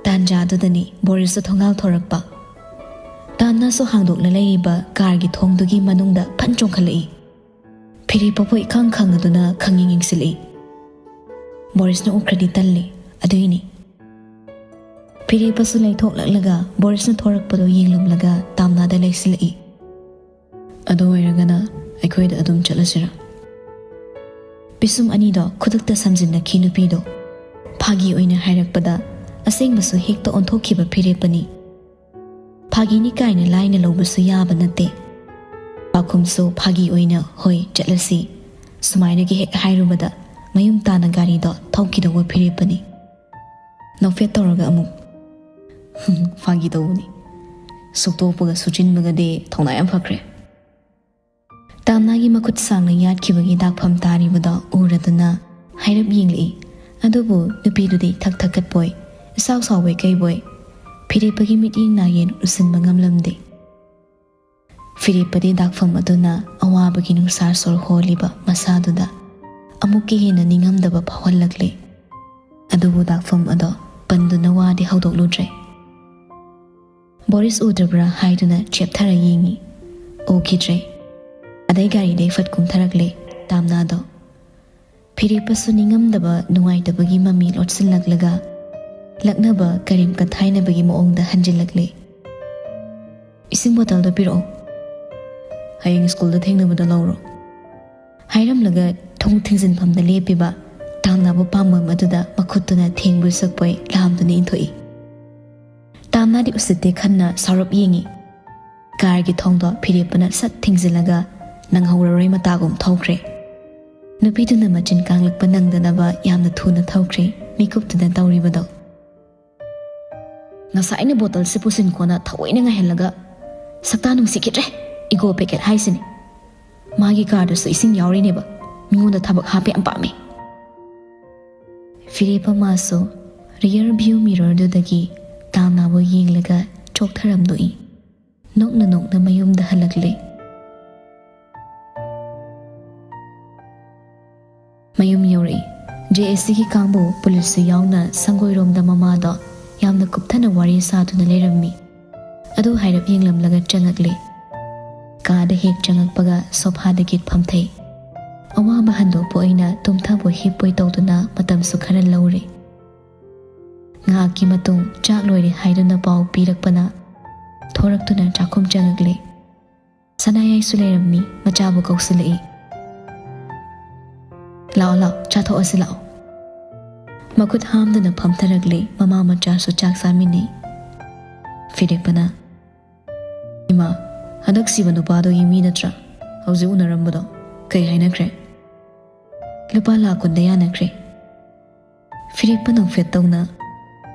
ꯇꯥꯟꯖꯥꯗꯨꯗꯅꯤ ꯕꯣꯔꯤꯁꯇ ꯊꯣꯡꯒꯥꯜ ꯊꯣꯔꯛꯄ꯫ ꯇꯥꯝꯅꯥꯁꯨ ꯍꯥꯡꯗꯣꯛꯂ ꯂꯩꯔꯤꯕ ꯀꯥꯔꯒꯤ ꯊꯣꯡꯗꯨꯒꯤ ꯃꯅꯨꯡꯗ ꯐꯟ ꯆꯣꯡꯈꯠꯂꯛꯏ꯫ ꯐꯤꯔꯦꯞꯄꯕꯨ ꯏꯈꯪ ꯈꯪꯉꯗꯨꯅ ꯈꯪꯌꯦꯡ ꯌꯦꯡꯁꯤꯜꯂꯛꯏ꯫ ꯕꯣꯔꯤꯁꯅ ꯎꯈ꯭ꯔꯗꯤ ꯇꯜꯂꯤ, ꯑꯗꯨꯏꯅꯤ꯫ ꯐꯤꯔꯦꯞꯄꯁꯨ ꯂꯩꯊꯣꯛꯂꯛꯂꯒ ꯕꯣꯔꯤꯁꯅ ꯊꯣꯔꯛꯄꯗꯣ ꯌꯦꯡꯂꯝꯂꯒ ꯇꯥꯝꯅꯥꯗ ꯂꯩꯁꯤꯜꯂꯛꯏ꯫ "ꯑꯗꯨ ꯑꯣꯏꯔꯒꯅ ꯑꯩꯈꯣꯏꯗ ꯑꯗꯨꯝ ꯆꯠꯂꯁꯤꯔꯥ?" ꯄꯤꯁꯨꯝ ꯑꯅꯤꯗꯣ ꯈꯨꯗꯛꯇ ꯁꯝꯖꯤꯟꯅꯈꯤ ꯅꯨꯄꯤꯗꯣ꯫ ꯐꯥꯒꯤ ꯑꯣꯏꯅ ꯍꯥꯏꯔꯛꯄꯗ ꯑꯁꯦꯡꯕꯁꯨ ꯍꯦꯛꯇ ꯑꯣꯟꯊꯣꯛꯈꯤꯕ ꯐꯤꯔꯦꯞꯄꯅꯤ꯫ ꯐꯥꯒꯤꯅꯤ ꯀꯥꯏꯅ ꯂꯥꯏꯅ ꯂꯧꯕꯁꯨ ꯌꯥꯕ ꯅꯠꯇꯦ꯫ ꯄꯥꯎꯈꯨꯝꯁꯨ ꯐꯥꯒꯤ ꯑꯣꯏꯅ "ꯍꯣꯏ, ꯆꯠꯂꯁꯤ" ꯁꯨꯃꯥꯏꯅꯒ ꯍꯦꯛ ꯍꯥꯏꯔꯨꯕꯗ ꯃꯌꯨꯝ ꯇꯥꯅ ꯒꯥꯔꯤꯗꯣ ꯊꯧꯈꯤꯗꯧꯕ ꯐꯤꯔꯦꯞꯄꯅꯤ꯫ ꯅꯣꯛꯐꯦꯠ ꯇꯧꯔꯒ ꯑꯃꯨꯛ, "ꯐꯥꯒꯤ ꯇꯧꯕꯅꯤ꯫ ꯁꯨꯛꯇꯣꯛꯄꯒ ꯁꯨꯆꯤꯟꯕꯒꯗꯤ ꯊꯧꯅꯥ ꯌꯥꯝ ꯐꯈ꯭ꯔꯦ"꯫ ꯇꯥꯝꯅꯥꯒꯤ ꯃꯈꯨꯠ ꯁꯥꯡꯅ ꯌꯥꯠꯈꯤꯕꯒꯤ ꯗꯥꯛꯐꯝ ꯇꯥꯔꯤꯕꯗꯣ ꯎꯔꯗꯨꯅ ꯍꯥꯏꯔꯞ ꯌꯦꯡꯂꯛꯏ꯫ ꯑꯗꯨꯕꯨ ꯅꯨꯄꯤꯗꯨꯗꯤ ꯊꯛ ꯊꯛꯀꯠꯄꯣꯏ, ꯏꯁꯥꯎ ꯁꯥꯎꯕꯣꯏ ꯀꯩꯕꯣꯏ, ꯐꯤꯔꯦꯞꯄꯒꯤ ꯃꯤꯠꯌꯦꯡ ꯅꯥꯌꯦꯟ ꯎꯁꯤꯟꯕ ꯉꯝꯂꯝꯗꯦ꯫ ꯐꯤꯔꯦꯞꯄꯗꯤ ꯗꯥꯛꯐꯝ ꯑꯗꯨꯅ ꯑꯋꯥꯕꯒꯤ ꯅꯨꯡꯁꯥ ꯁꯣꯔ ꯍꯣꯜꯂꯤꯕ ꯃꯁꯥꯗꯨꯗ ꯑꯃꯨꯛꯀ ꯍꯦꯟꯅ ꯅꯤꯡꯉꯝꯗꯕ ꯐꯥꯎꯍꯜꯂꯛꯂꯦ꯫ ꯑꯗꯨꯕꯨ ꯗꯥꯛꯐꯝ ꯑꯗꯣ ꯄꯟꯗꯨꯅ ꯋꯥꯗꯤ ꯍꯧꯗꯣꯛꯂꯨꯗ꯭ꯔꯦ꯫ "ꯕꯣꯔꯤꯁ ꯎꯗ꯭ꯔꯕ꯭ꯔꯥ?" ꯍꯥꯏꯗꯨꯅ ꯆꯦꯞꯊꯔ ꯌꯦꯡꯉꯤ꯫ ꯎꯈꯤꯗ꯭ꯔꯦ꯫ ꯑꯗꯩ ꯒꯥꯔꯤꯗꯩ ꯐꯠ ꯀꯨꯝꯊꯔꯛꯂꯦ ꯇꯥꯝꯅꯥꯗꯣ꯫ ꯐꯤꯔꯦꯞꯄꯁꯨ ꯅꯤꯡꯉꯝꯗꯕ ꯅꯨꯡꯉꯥꯏꯇꯕꯒꯤ ꯃꯃꯤ ꯂꯣꯠꯁꯤꯜꯂꯛꯂꯒ ꯂꯛꯅꯕ ꯀꯔꯦꯝ ꯀꯊꯥꯏꯅꯕꯒꯤ ꯃꯑꯣꯡꯗ ꯍꯟꯖꯤꯜꯂꯛꯂꯦ꯫ "ꯏꯁꯤꯡ ꯕꯣꯇꯜꯗꯣ ꯄꯤꯔꯛꯑꯣ꯫ ꯍꯌꯦꯡ ꯁ꯭ꯀꯨꯜꯗ ꯊꯦꯡꯅꯕꯗ ꯂꯧꯔꯣ" ꯍꯥꯏꯔꯝꯂꯒ ꯊꯣꯡ ꯊꯤꯡꯖꯤꯟꯐꯝꯗ ꯂꯦꯞꯄꯤꯕ ꯇꯥꯝꯅꯥꯕꯨ ꯄꯥꯝꯕꯣꯝ ꯑꯗꯨꯗ ꯃꯈꯨꯠꯇꯨꯅ ꯊꯦꯡꯕꯣꯏ ꯁꯛꯄꯣꯏ ꯂꯥꯝꯗꯨꯅ ꯏꯟꯊꯣꯛꯏ꯫ ꯇꯥꯝꯅꯥꯗꯤ ꯎꯁꯤꯠꯇꯦ ꯈꯟꯅ ꯁꯥꯎꯔꯞ ꯌꯦꯡꯉꯤ꯫ ꯀꯥꯔꯒꯤ ꯊꯣꯡꯗꯣ ꯐꯤꯔꯦꯞꯄꯅ ꯁꯠ ꯊꯤꯡꯖꯤꯜꯂꯒ ꯅꯪꯍꯧꯔꯔꯣꯏ ꯃꯇꯥꯒꯨꯝ ꯊꯧꯈ꯭ꯔꯦ꯫ ꯅꯨꯄꯤꯗꯨꯅ ꯃꯆꯤꯟ ꯀꯥꯡꯂꯛꯄ ꯅꯪꯗꯅꯕ ꯌꯥꯝꯅ ꯊꯨꯅ ꯊꯧꯈ꯭ꯔꯦ, ꯃꯤꯀꯨꯞꯇꯨꯗ ꯇꯧꯔꯤꯕꯗꯣ꯫ "ꯉꯁꯥꯏꯅ ꯕꯣꯇꯜꯁꯦ ꯄꯨꯁꯤꯟꯈꯣꯅ ꯊꯑꯣꯏꯅ ꯉꯥꯏꯍꯜꯂꯒ ꯁꯛꯇꯥ ꯅꯨꯡꯁꯤꯈꯤꯗ꯭ꯔꯦ꯫ ꯏꯒꯣ ꯄꯦꯀꯦꯠ ꯍꯥꯏꯁꯤꯅꯤ꯫ ꯃꯥꯒꯤ ꯀꯥꯔꯗꯁꯨ ꯏꯁꯤꯡ ꯌꯥꯎꯔꯤꯅꯦꯕ꯫ ꯃꯤꯉꯣꯟꯗ ꯊꯕꯛ ꯍꯥꯞꯄ ꯌꯥꯝ ꯄꯥꯝꯃꯦ"꯫ ꯐꯤꯔꯦꯞꯄ ꯃꯥꯁꯨ ꯔꯤꯌꯔ ꯚ꯭ꯌꯨ ꯃꯤꯔꯔꯗꯨꯗꯒꯤ ꯇꯥꯝꯅꯥꯕꯨ ꯌꯦꯡꯂꯒ ꯆꯣꯛꯊꯔꯝꯗꯣꯛꯏ꯫ ꯅꯣꯛꯅ ꯅꯣꯛꯅ ꯃꯌꯨꯝꯗ ꯍꯜꯂꯛꯂꯦ꯫ ꯃꯌꯨꯝ ꯌꯧꯔꯛꯏ꯫ ꯖꯦ ꯑꯦꯁ ꯁꯤꯒꯤ ꯀꯥꯡꯕꯨ ꯄꯨꯂꯤꯁꯁꯨ ꯌꯥꯎꯅ ꯁꯪꯒꯣꯏꯔꯣꯝꯗ ꯃꯃꯥꯗꯣ ꯌꯥꯝꯅ ꯀꯨꯞꯊꯅ ꯋꯥꯔꯤ ꯁꯥꯗꯨꯅ ꯂꯩꯔꯝꯃꯤ꯫ ꯑꯗꯨ ꯍꯥꯏꯔꯞ ꯌꯦꯡꯂꯝꯂꯒ ꯆꯪꯉꯛꯂꯦ꯫ ꯀꯥꯗ ꯍꯦꯛ ꯆꯪꯉꯛꯄꯒ ꯁꯣꯐꯥꯗ ꯒꯤꯠ ꯐꯝꯊꯩ꯫ ꯑꯋꯥꯕ ꯍꯟꯗꯣꯛꯄ ꯑꯣꯏꯅ ꯇꯨꯝꯊꯕꯣꯏ ꯍꯤꯞꯄꯣꯏ ꯇꯧꯗꯨꯅ ꯃꯇꯝꯁꯨ ꯈꯔ ꯂꯧꯔꯦ꯫ ꯉꯥꯏꯍꯥꯛꯀꯤ ꯃꯇꯨꯡ ꯆꯥꯛ ꯂꯣꯏꯔꯦ ꯍꯥꯏꯗꯨꯅ ꯄꯥꯎ ꯄꯤꯔꯛꯄꯅ ꯊꯣꯔꯛꯇꯨꯅ ꯆꯥꯛꯈꯨꯝ ꯆꯪꯉꯛꯂꯦ꯫ ꯁꯅꯥꯌꯥꯏꯁꯨ ꯂꯩꯔꯝꯃꯤ, ꯃꯆꯥꯕꯨ ꯀꯧꯁꯤꯜꯂꯛꯏ꯫ "ꯂꯥꯛꯑꯣ, ꯂꯥꯛꯑꯣ, ꯆꯥꯊꯣꯛꯑꯁꯤ ꯂꯥꯛꯑꯣ꯫" ꯃꯈꯨꯠ ꯍꯥꯝꯗꯨꯅ ꯐꯝꯊꯔꯛꯂꯦ, ꯃꯃꯥ ꯃꯆꯥꯁꯨ ꯆꯥꯛ ꯆꯥꯃꯤꯟꯅꯩ꯫ ꯐꯤꯔꯦꯞꯄꯅ, "ꯏꯃꯥ, ꯍꯟꯗꯛ ꯁꯤꯕ ꯅꯨꯄꯥꯗꯨꯒꯤ ꯃꯤ ꯅꯠꯇ꯭ꯔꯥ ꯍꯧꯖꯤꯛ ꯎꯅꯔꯝꯕꯗꯣ? ꯀꯩ ꯍꯥꯏꯅꯈ꯭ꯔꯦ?" "ꯂꯨꯄꯥ ꯂꯥꯈ ꯀꯨꯟꯗ ꯌꯥꯅꯈ꯭ꯔꯦ꯫" ꯐꯤꯔꯦꯞꯄ ꯅꯣꯛꯐꯦꯠ ꯇꯧꯅ,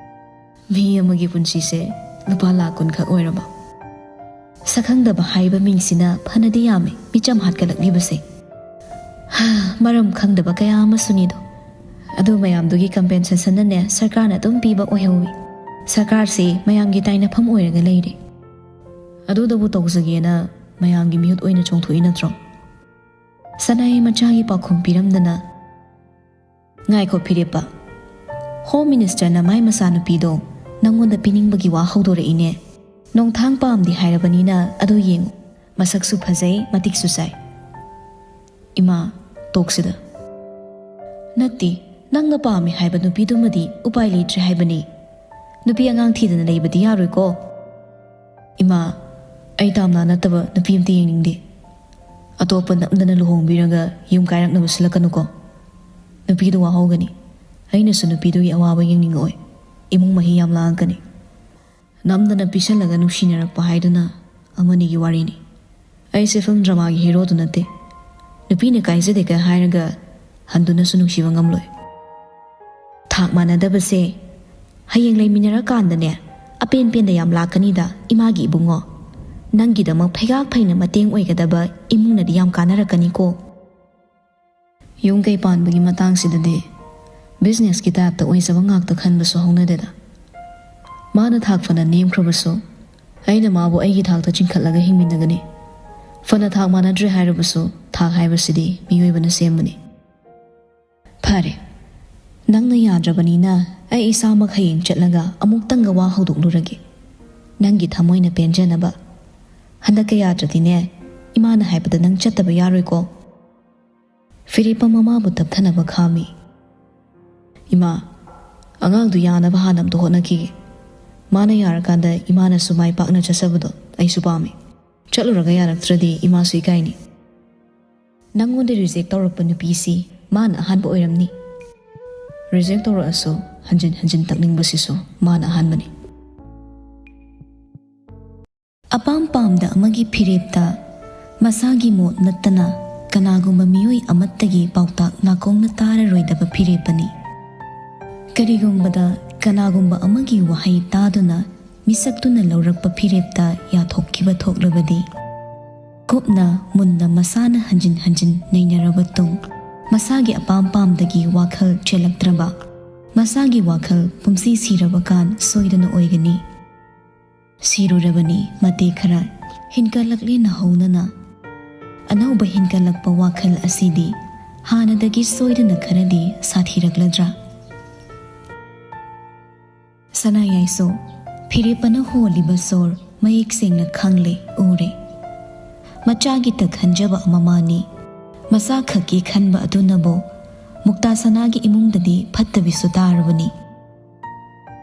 "ꯃꯤ ꯑꯃꯒꯤ ꯄꯨꯟꯁꯤꯁꯦ ꯂꯨꯄꯥ ꯂꯥꯈ ꯀꯨꯟ ꯈꯛ ꯑꯣꯏꯔꯕ? ꯁꯛꯈꯪꯗꯕ ꯍꯥꯏꯕ ꯃꯤꯡꯁꯤꯅ ꯐꯅꯗꯤ ꯌꯥꯝꯃꯤ ꯃꯤꯆꯝ ꯍꯥꯠꯀꯠꯂꯛꯂꯤꯕꯁꯦ꯫ ꯍꯥ, ꯃꯔꯝ ꯈꯪꯗꯕ ꯀꯌꯥ ꯑꯃꯁꯨꯅꯤꯗꯣ꯫ ꯑꯗꯨ ꯃꯌꯥꯝꯗꯨꯒꯤ ꯀꯝꯄꯦꯟꯁꯦꯁꯟꯅꯅꯦ ꯁꯔꯀꯥꯔꯅ ꯑꯗꯨꯝ ꯄꯤꯕ ꯑꯣꯏꯍꯧꯋꯤ꯫ ꯁꯔꯀꯥꯔꯁꯤ ꯃꯌꯥꯝꯒꯤ ꯇꯥꯏꯅꯐꯝ ꯑꯣꯏꯔꯒ ꯂꯩꯔꯦ꯫ ꯑꯗꯨꯗꯕꯨ ꯇꯧꯖꯒꯦꯅ ꯃꯌꯥꯝꯒꯤ ꯃꯤꯍꯨꯠ ꯑꯣꯏꯅ ꯆꯣꯡꯊꯣꯛꯏ ꯅꯠꯇ꯭ꯔꯣ?" ꯁꯅꯥꯏ ꯃꯆꯥꯒꯤ ꯄꯥꯎꯈꯨꯝ ꯄꯤꯔꯝꯗꯅ, "ꯉꯥꯏꯈꯣ ꯐꯤꯔꯦꯞꯄ, ꯍꯣꯝ ꯃꯤꯅꯤꯁꯇꯔꯅ ꯃꯥꯏ ꯃꯆꯥꯅꯨꯄꯤꯗꯣ ꯅꯪꯉꯣꯟꯗ ꯄꯤꯅꯤꯡꯕꯒꯤ ꯋꯥ ꯍꯧꯗꯣꯔꯛꯏꯅꯦ꯫ ꯅꯣꯡꯊꯥꯡ ꯄꯥꯝꯗꯦ ꯍꯥꯏꯔꯕꯅꯤꯅ ꯑꯗꯨ ꯌꯦꯡꯉꯨ, ꯃꯁꯛꯁꯨ ꯐꯖꯩ, ꯃꯇꯤꯛꯁꯨ ꯆꯥꯏ꯫" "ꯏꯃꯥ, ꯇꯣꯛꯁꯤꯗ꯫" "ꯅꯠꯇꯦ, ꯅꯪꯅ ꯄꯥꯝꯃꯤ ꯍꯥꯏꯕ ꯅꯨꯄꯤꯗꯨꯃꯗꯤ ꯎꯄꯥꯏ ꯂꯩꯇ꯭ꯔꯦ ꯍꯥꯏꯕꯅꯤ꯫ ꯅꯨꯄꯤ ꯑꯉꯥꯡ ꯊꯤꯗꯅ ꯂꯩꯕꯗꯤ ꯌꯥꯔꯣꯏꯀꯣ꯫" "ꯏꯃꯥ, ꯑꯩ ꯇꯥꯝꯅꯥ ꯅꯠꯇꯕ ꯅꯨꯄꯤ ꯑꯝꯇ ꯌꯦꯡꯅꯤꯡꯗꯦ꯫ ꯑꯇꯣꯞꯄ ꯅꯝꯗꯅ ꯂꯨꯍꯣꯡꯕꯤꯔꯒ ꯌꯨꯝ ꯀꯥꯏꯔꯛꯅꯕ ꯁꯤꯜꯂꯛꯀꯅꯨꯀꯣ꯫ ꯅꯨꯄꯤꯗꯨ ꯋꯥꯍꯧꯒꯅꯤ꯫ ꯑꯩꯅꯁꯨ ꯅꯨꯄꯤꯗꯨꯒꯤ ꯑꯋꯥꯕ ꯌꯦꯡꯅꯤꯡꯉꯛꯑꯣꯏ꯫ ꯏꯃꯨꯡ ꯃꯍꯤ ꯌꯥꯝ ꯂꯥꯡꯉꯛꯀꯅꯤ꯫ ꯅꯝꯗꯅ ꯄꯤꯁꯜꯂꯒ ꯅꯨꯡꯁꯤꯅꯔꯛꯄ ꯍꯥꯏꯗꯨꯅ ꯑꯃꯅꯤꯒꯤ ꯋꯥꯔꯤꯅꯤ꯫ ꯑꯩꯁꯦ ꯐꯤꯂꯝ ꯗ꯭ꯔꯃꯥꯒꯤ ꯍꯦꯔꯣꯗꯨ ꯅꯠꯇꯦ꯫ ꯅꯨꯄꯤꯅ ꯀꯥꯏꯖꯗꯦꯒ ꯍꯥꯏꯔꯒ ꯍꯟꯗꯨꯅꯁꯨ ꯅꯨꯡꯁꯤꯕ ꯉꯝꯂꯣꯏ꯫" "ꯊꯥꯛ ꯃꯥꯟꯅꯗꯕꯁꯦ ꯍꯌꯦꯡ ꯂꯩꯃꯤꯟꯅꯔꯀꯥꯟꯗꯅꯦ ꯑꯄꯦꯟ ꯄꯦꯟꯗ ꯌꯥꯝ ꯂꯥꯛꯀꯅꯤꯗ, ꯏꯃꯥꯒꯤ ꯏꯕꯨꯡꯉꯣ꯫ ꯅꯪꯒꯤꯗꯃꯛ ꯐꯩꯒꯥꯛ ꯐꯩꯅ ꯃꯇꯦꯡ ꯑꯣꯏꯒꯗꯕ ꯏꯃꯨꯡꯅꯗꯤ ꯌꯥꯝ ꯀꯥꯟꯅꯔꯛꯀꯅꯤꯀꯣ꯫" ꯌꯨꯝ ꯀꯩ ꯄꯥꯟꯕꯒꯤ ꯃꯇꯥꯡꯁꯤꯗꯗꯤ ꯕꯤꯖꯤꯅꯦꯁꯀꯤ ꯇꯥꯏꯞꯇ ꯑꯣꯏꯖꯕ ꯉꯥꯛꯇ ꯈꯟꯕꯁꯨ ꯍꯧꯅꯗꯦꯗ꯫ ꯃꯥꯅ ꯊꯥꯛ ꯐꯅ ꯅꯦꯝꯈ꯭ꯔꯕꯁꯨ ꯑꯩꯅ ꯃꯥꯕꯨ ꯑꯩꯒꯤ ꯊꯥꯛꯇ ꯆꯤꯡꯈꯠꯂꯒ ꯍꯤꯡꯃꯤꯟꯅꯒꯅꯤ꯫ ꯐꯅ ꯊꯥꯛ ꯃꯥꯟꯅꯗ꯭ꯔꯦ ꯍꯥꯏꯔꯕꯁꯨ ꯊꯥꯛ ꯍꯥꯏꯕꯁꯤꯗꯤ ꯃꯤꯑꯣꯏꯕꯅ ꯁꯦꯝꯕꯅꯤ꯫ "ꯐꯔꯦ, ꯅꯪꯅ ꯌꯥꯗ꯭ꯔꯕꯅꯤꯅ ꯑꯩ ꯏꯁꯥꯃꯛ ꯍꯌꯦꯡ ꯆꯠꯂꯒ ꯑꯃꯨꯛꯇꯪꯒ ꯋꯥ ꯍꯧꯗꯣꯛꯂꯨꯔꯒꯦ꯫ ꯅꯪꯒꯤ ꯊꯃꯣꯏꯅ ꯄꯦꯟꯖꯅꯕ꯫ ꯍꯟꯗꯛꯀ ꯌꯥꯗ꯭ꯔꯗꯤꯅꯦ, ꯏꯃꯥꯅ ꯍꯥꯏꯕꯗ ꯅꯪ ꯆꯠꯇꯕ ꯌꯥꯔꯣꯏꯀꯣ꯫" ꯐꯤꯔꯦꯞꯄ ꯃꯃꯥꯕꯨ ꯇꯞꯊꯅꯕ ꯈꯥꯝꯃꯤ꯫ "ꯏꯃꯥ, ꯑꯉꯥꯡꯗꯨ ꯌꯥꯅꯕ ꯍꯥꯟꯅ ꯑꯝꯇ ꯍꯣꯠꯅꯈꯤꯒꯦ꯫ ꯃꯥꯅ ꯌꯥꯔꯀꯥꯟꯗ ꯏꯃꯥꯅꯁꯨ ꯃꯥꯏ ꯄꯥꯛꯅ ꯆꯠꯆꯕꯗꯣ ꯑꯩꯁꯨ ꯄꯥꯝꯃꯤ꯫ ꯆꯠꯂꯨꯔꯒ ꯌꯥꯔꯛꯇ꯭ꯔꯗꯤ ꯏꯃꯥꯁꯨ ꯏꯀꯥꯏꯅꯤ꯫ ꯅꯪꯉꯣꯟꯗ ꯔꯤꯖꯦꯛ ꯇꯧꯔꯛꯄ ꯅꯨꯄꯤꯁꯤ ꯃꯥꯅ ꯑꯍꯥꯟꯕ ꯑꯣꯏꯔꯝꯅꯤ꯫ ꯔꯤꯖꯦꯛ ꯇꯧꯔꯛꯑꯁꯨ ꯍꯟꯖꯤꯟ ꯍꯟꯖꯤꯟ ꯇꯛꯅꯤꯡꯕꯁꯤꯁꯨ ꯃꯥꯅ ꯑꯍꯥꯟꯕꯅꯤ꯫" ꯑꯄꯥꯝ ꯄꯥꯝꯗ ꯑꯃꯒꯤ ꯐꯤꯔꯦꯞꯇ ꯃꯁꯥꯒꯤ ꯃꯣꯠ ꯅꯠꯇꯅ ꯀꯅꯥꯒꯨꯝꯕ ꯃꯤꯑꯣꯏ ꯑꯃꯠꯇꯒꯤ ꯄꯥꯎꯇꯥꯛ ꯅꯥꯀꯣꯡꯅ ꯇꯥꯔꯔꯣꯏꯗꯕ ꯐꯤꯔꯦꯞꯄꯅꯤ꯫ ꯀꯔꯤꯒꯨꯝꯕꯗ ꯀꯅꯥꯒꯨꯝꯕ ꯑꯃꯒꯤ ꯋꯥꯍꯩ ꯇꯥꯗꯨꯅ ꯃꯤꯁꯛꯇꯨꯅ ꯂꯧꯔꯛꯄ ꯐꯤꯔꯦꯞꯇ ꯌꯥꯊꯣꯛꯈꯤꯕ ꯊꯣꯛꯂꯕꯗꯤ, ꯀꯨꯞꯅ ꯃꯨꯟꯅ ꯃꯁꯥꯅ ꯍꯟꯖꯤꯟ ꯍꯟꯖꯤꯟ ꯅꯩꯅꯔꯕ ꯇꯨꯡ ꯃꯁꯥꯒꯤ ꯑꯄꯥꯝ ꯄꯥꯝꯗꯒꯤ ꯋꯥꯈꯜ ꯆꯦꯜꯂꯛꯇ꯭ꯔꯕ, ꯃꯁꯥꯒꯤ ꯋꯥꯈꯜ ꯄꯨꯝꯁꯤ ꯁꯤꯔꯕ ꯀꯥꯟ ꯁꯣꯏꯗꯅ ꯑꯣꯏꯒꯅꯤ꯫ ꯁꯤꯔꯨꯔꯕꯅꯤ ꯃꯇꯦꯛ ꯈꯔ ꯍꯤꯟꯀꯠꯂꯛꯂꯦ ꯅꯍꯧꯅꯅ꯫ ꯑꯅꯧꯕ ꯍꯤꯟꯀꯠꯂꯛꯄ ꯋꯥꯈꯜ ꯑꯁꯤꯗꯤ ꯍꯥꯟꯅꯗꯒꯤ ꯁꯣꯏꯗꯅ ꯈꯔꯗꯤ ꯁꯥꯊꯤꯔꯛꯂꯗ꯭ꯔꯥ? ꯁꯅꯥꯌꯥꯏꯁꯨ ꯐꯤꯔꯦꯞꯄꯅ ꯍꯣꯜꯂꯤꯕ ꯁꯣꯔ ꯃꯌꯦꯛ ꯁꯦꯡꯅ ꯈꯪꯂꯦ, ꯎꯔꯦ꯫ ꯃꯆꯥꯒꯤꯇ ꯈꯟꯖꯕ ꯃꯃꯥꯅꯤ꯫ ꯃꯆꯥ ꯈꯛꯀꯤ ꯈꯟꯕ ꯑꯗꯨꯅꯕꯨ ꯃꯨꯛꯇꯥ ꯁꯅꯥꯒꯤ ꯏꯃꯨꯡꯗꯗꯤ ꯐꯠꯇꯕꯤꯁꯨ ꯇꯥꯔꯕꯅꯤ꯫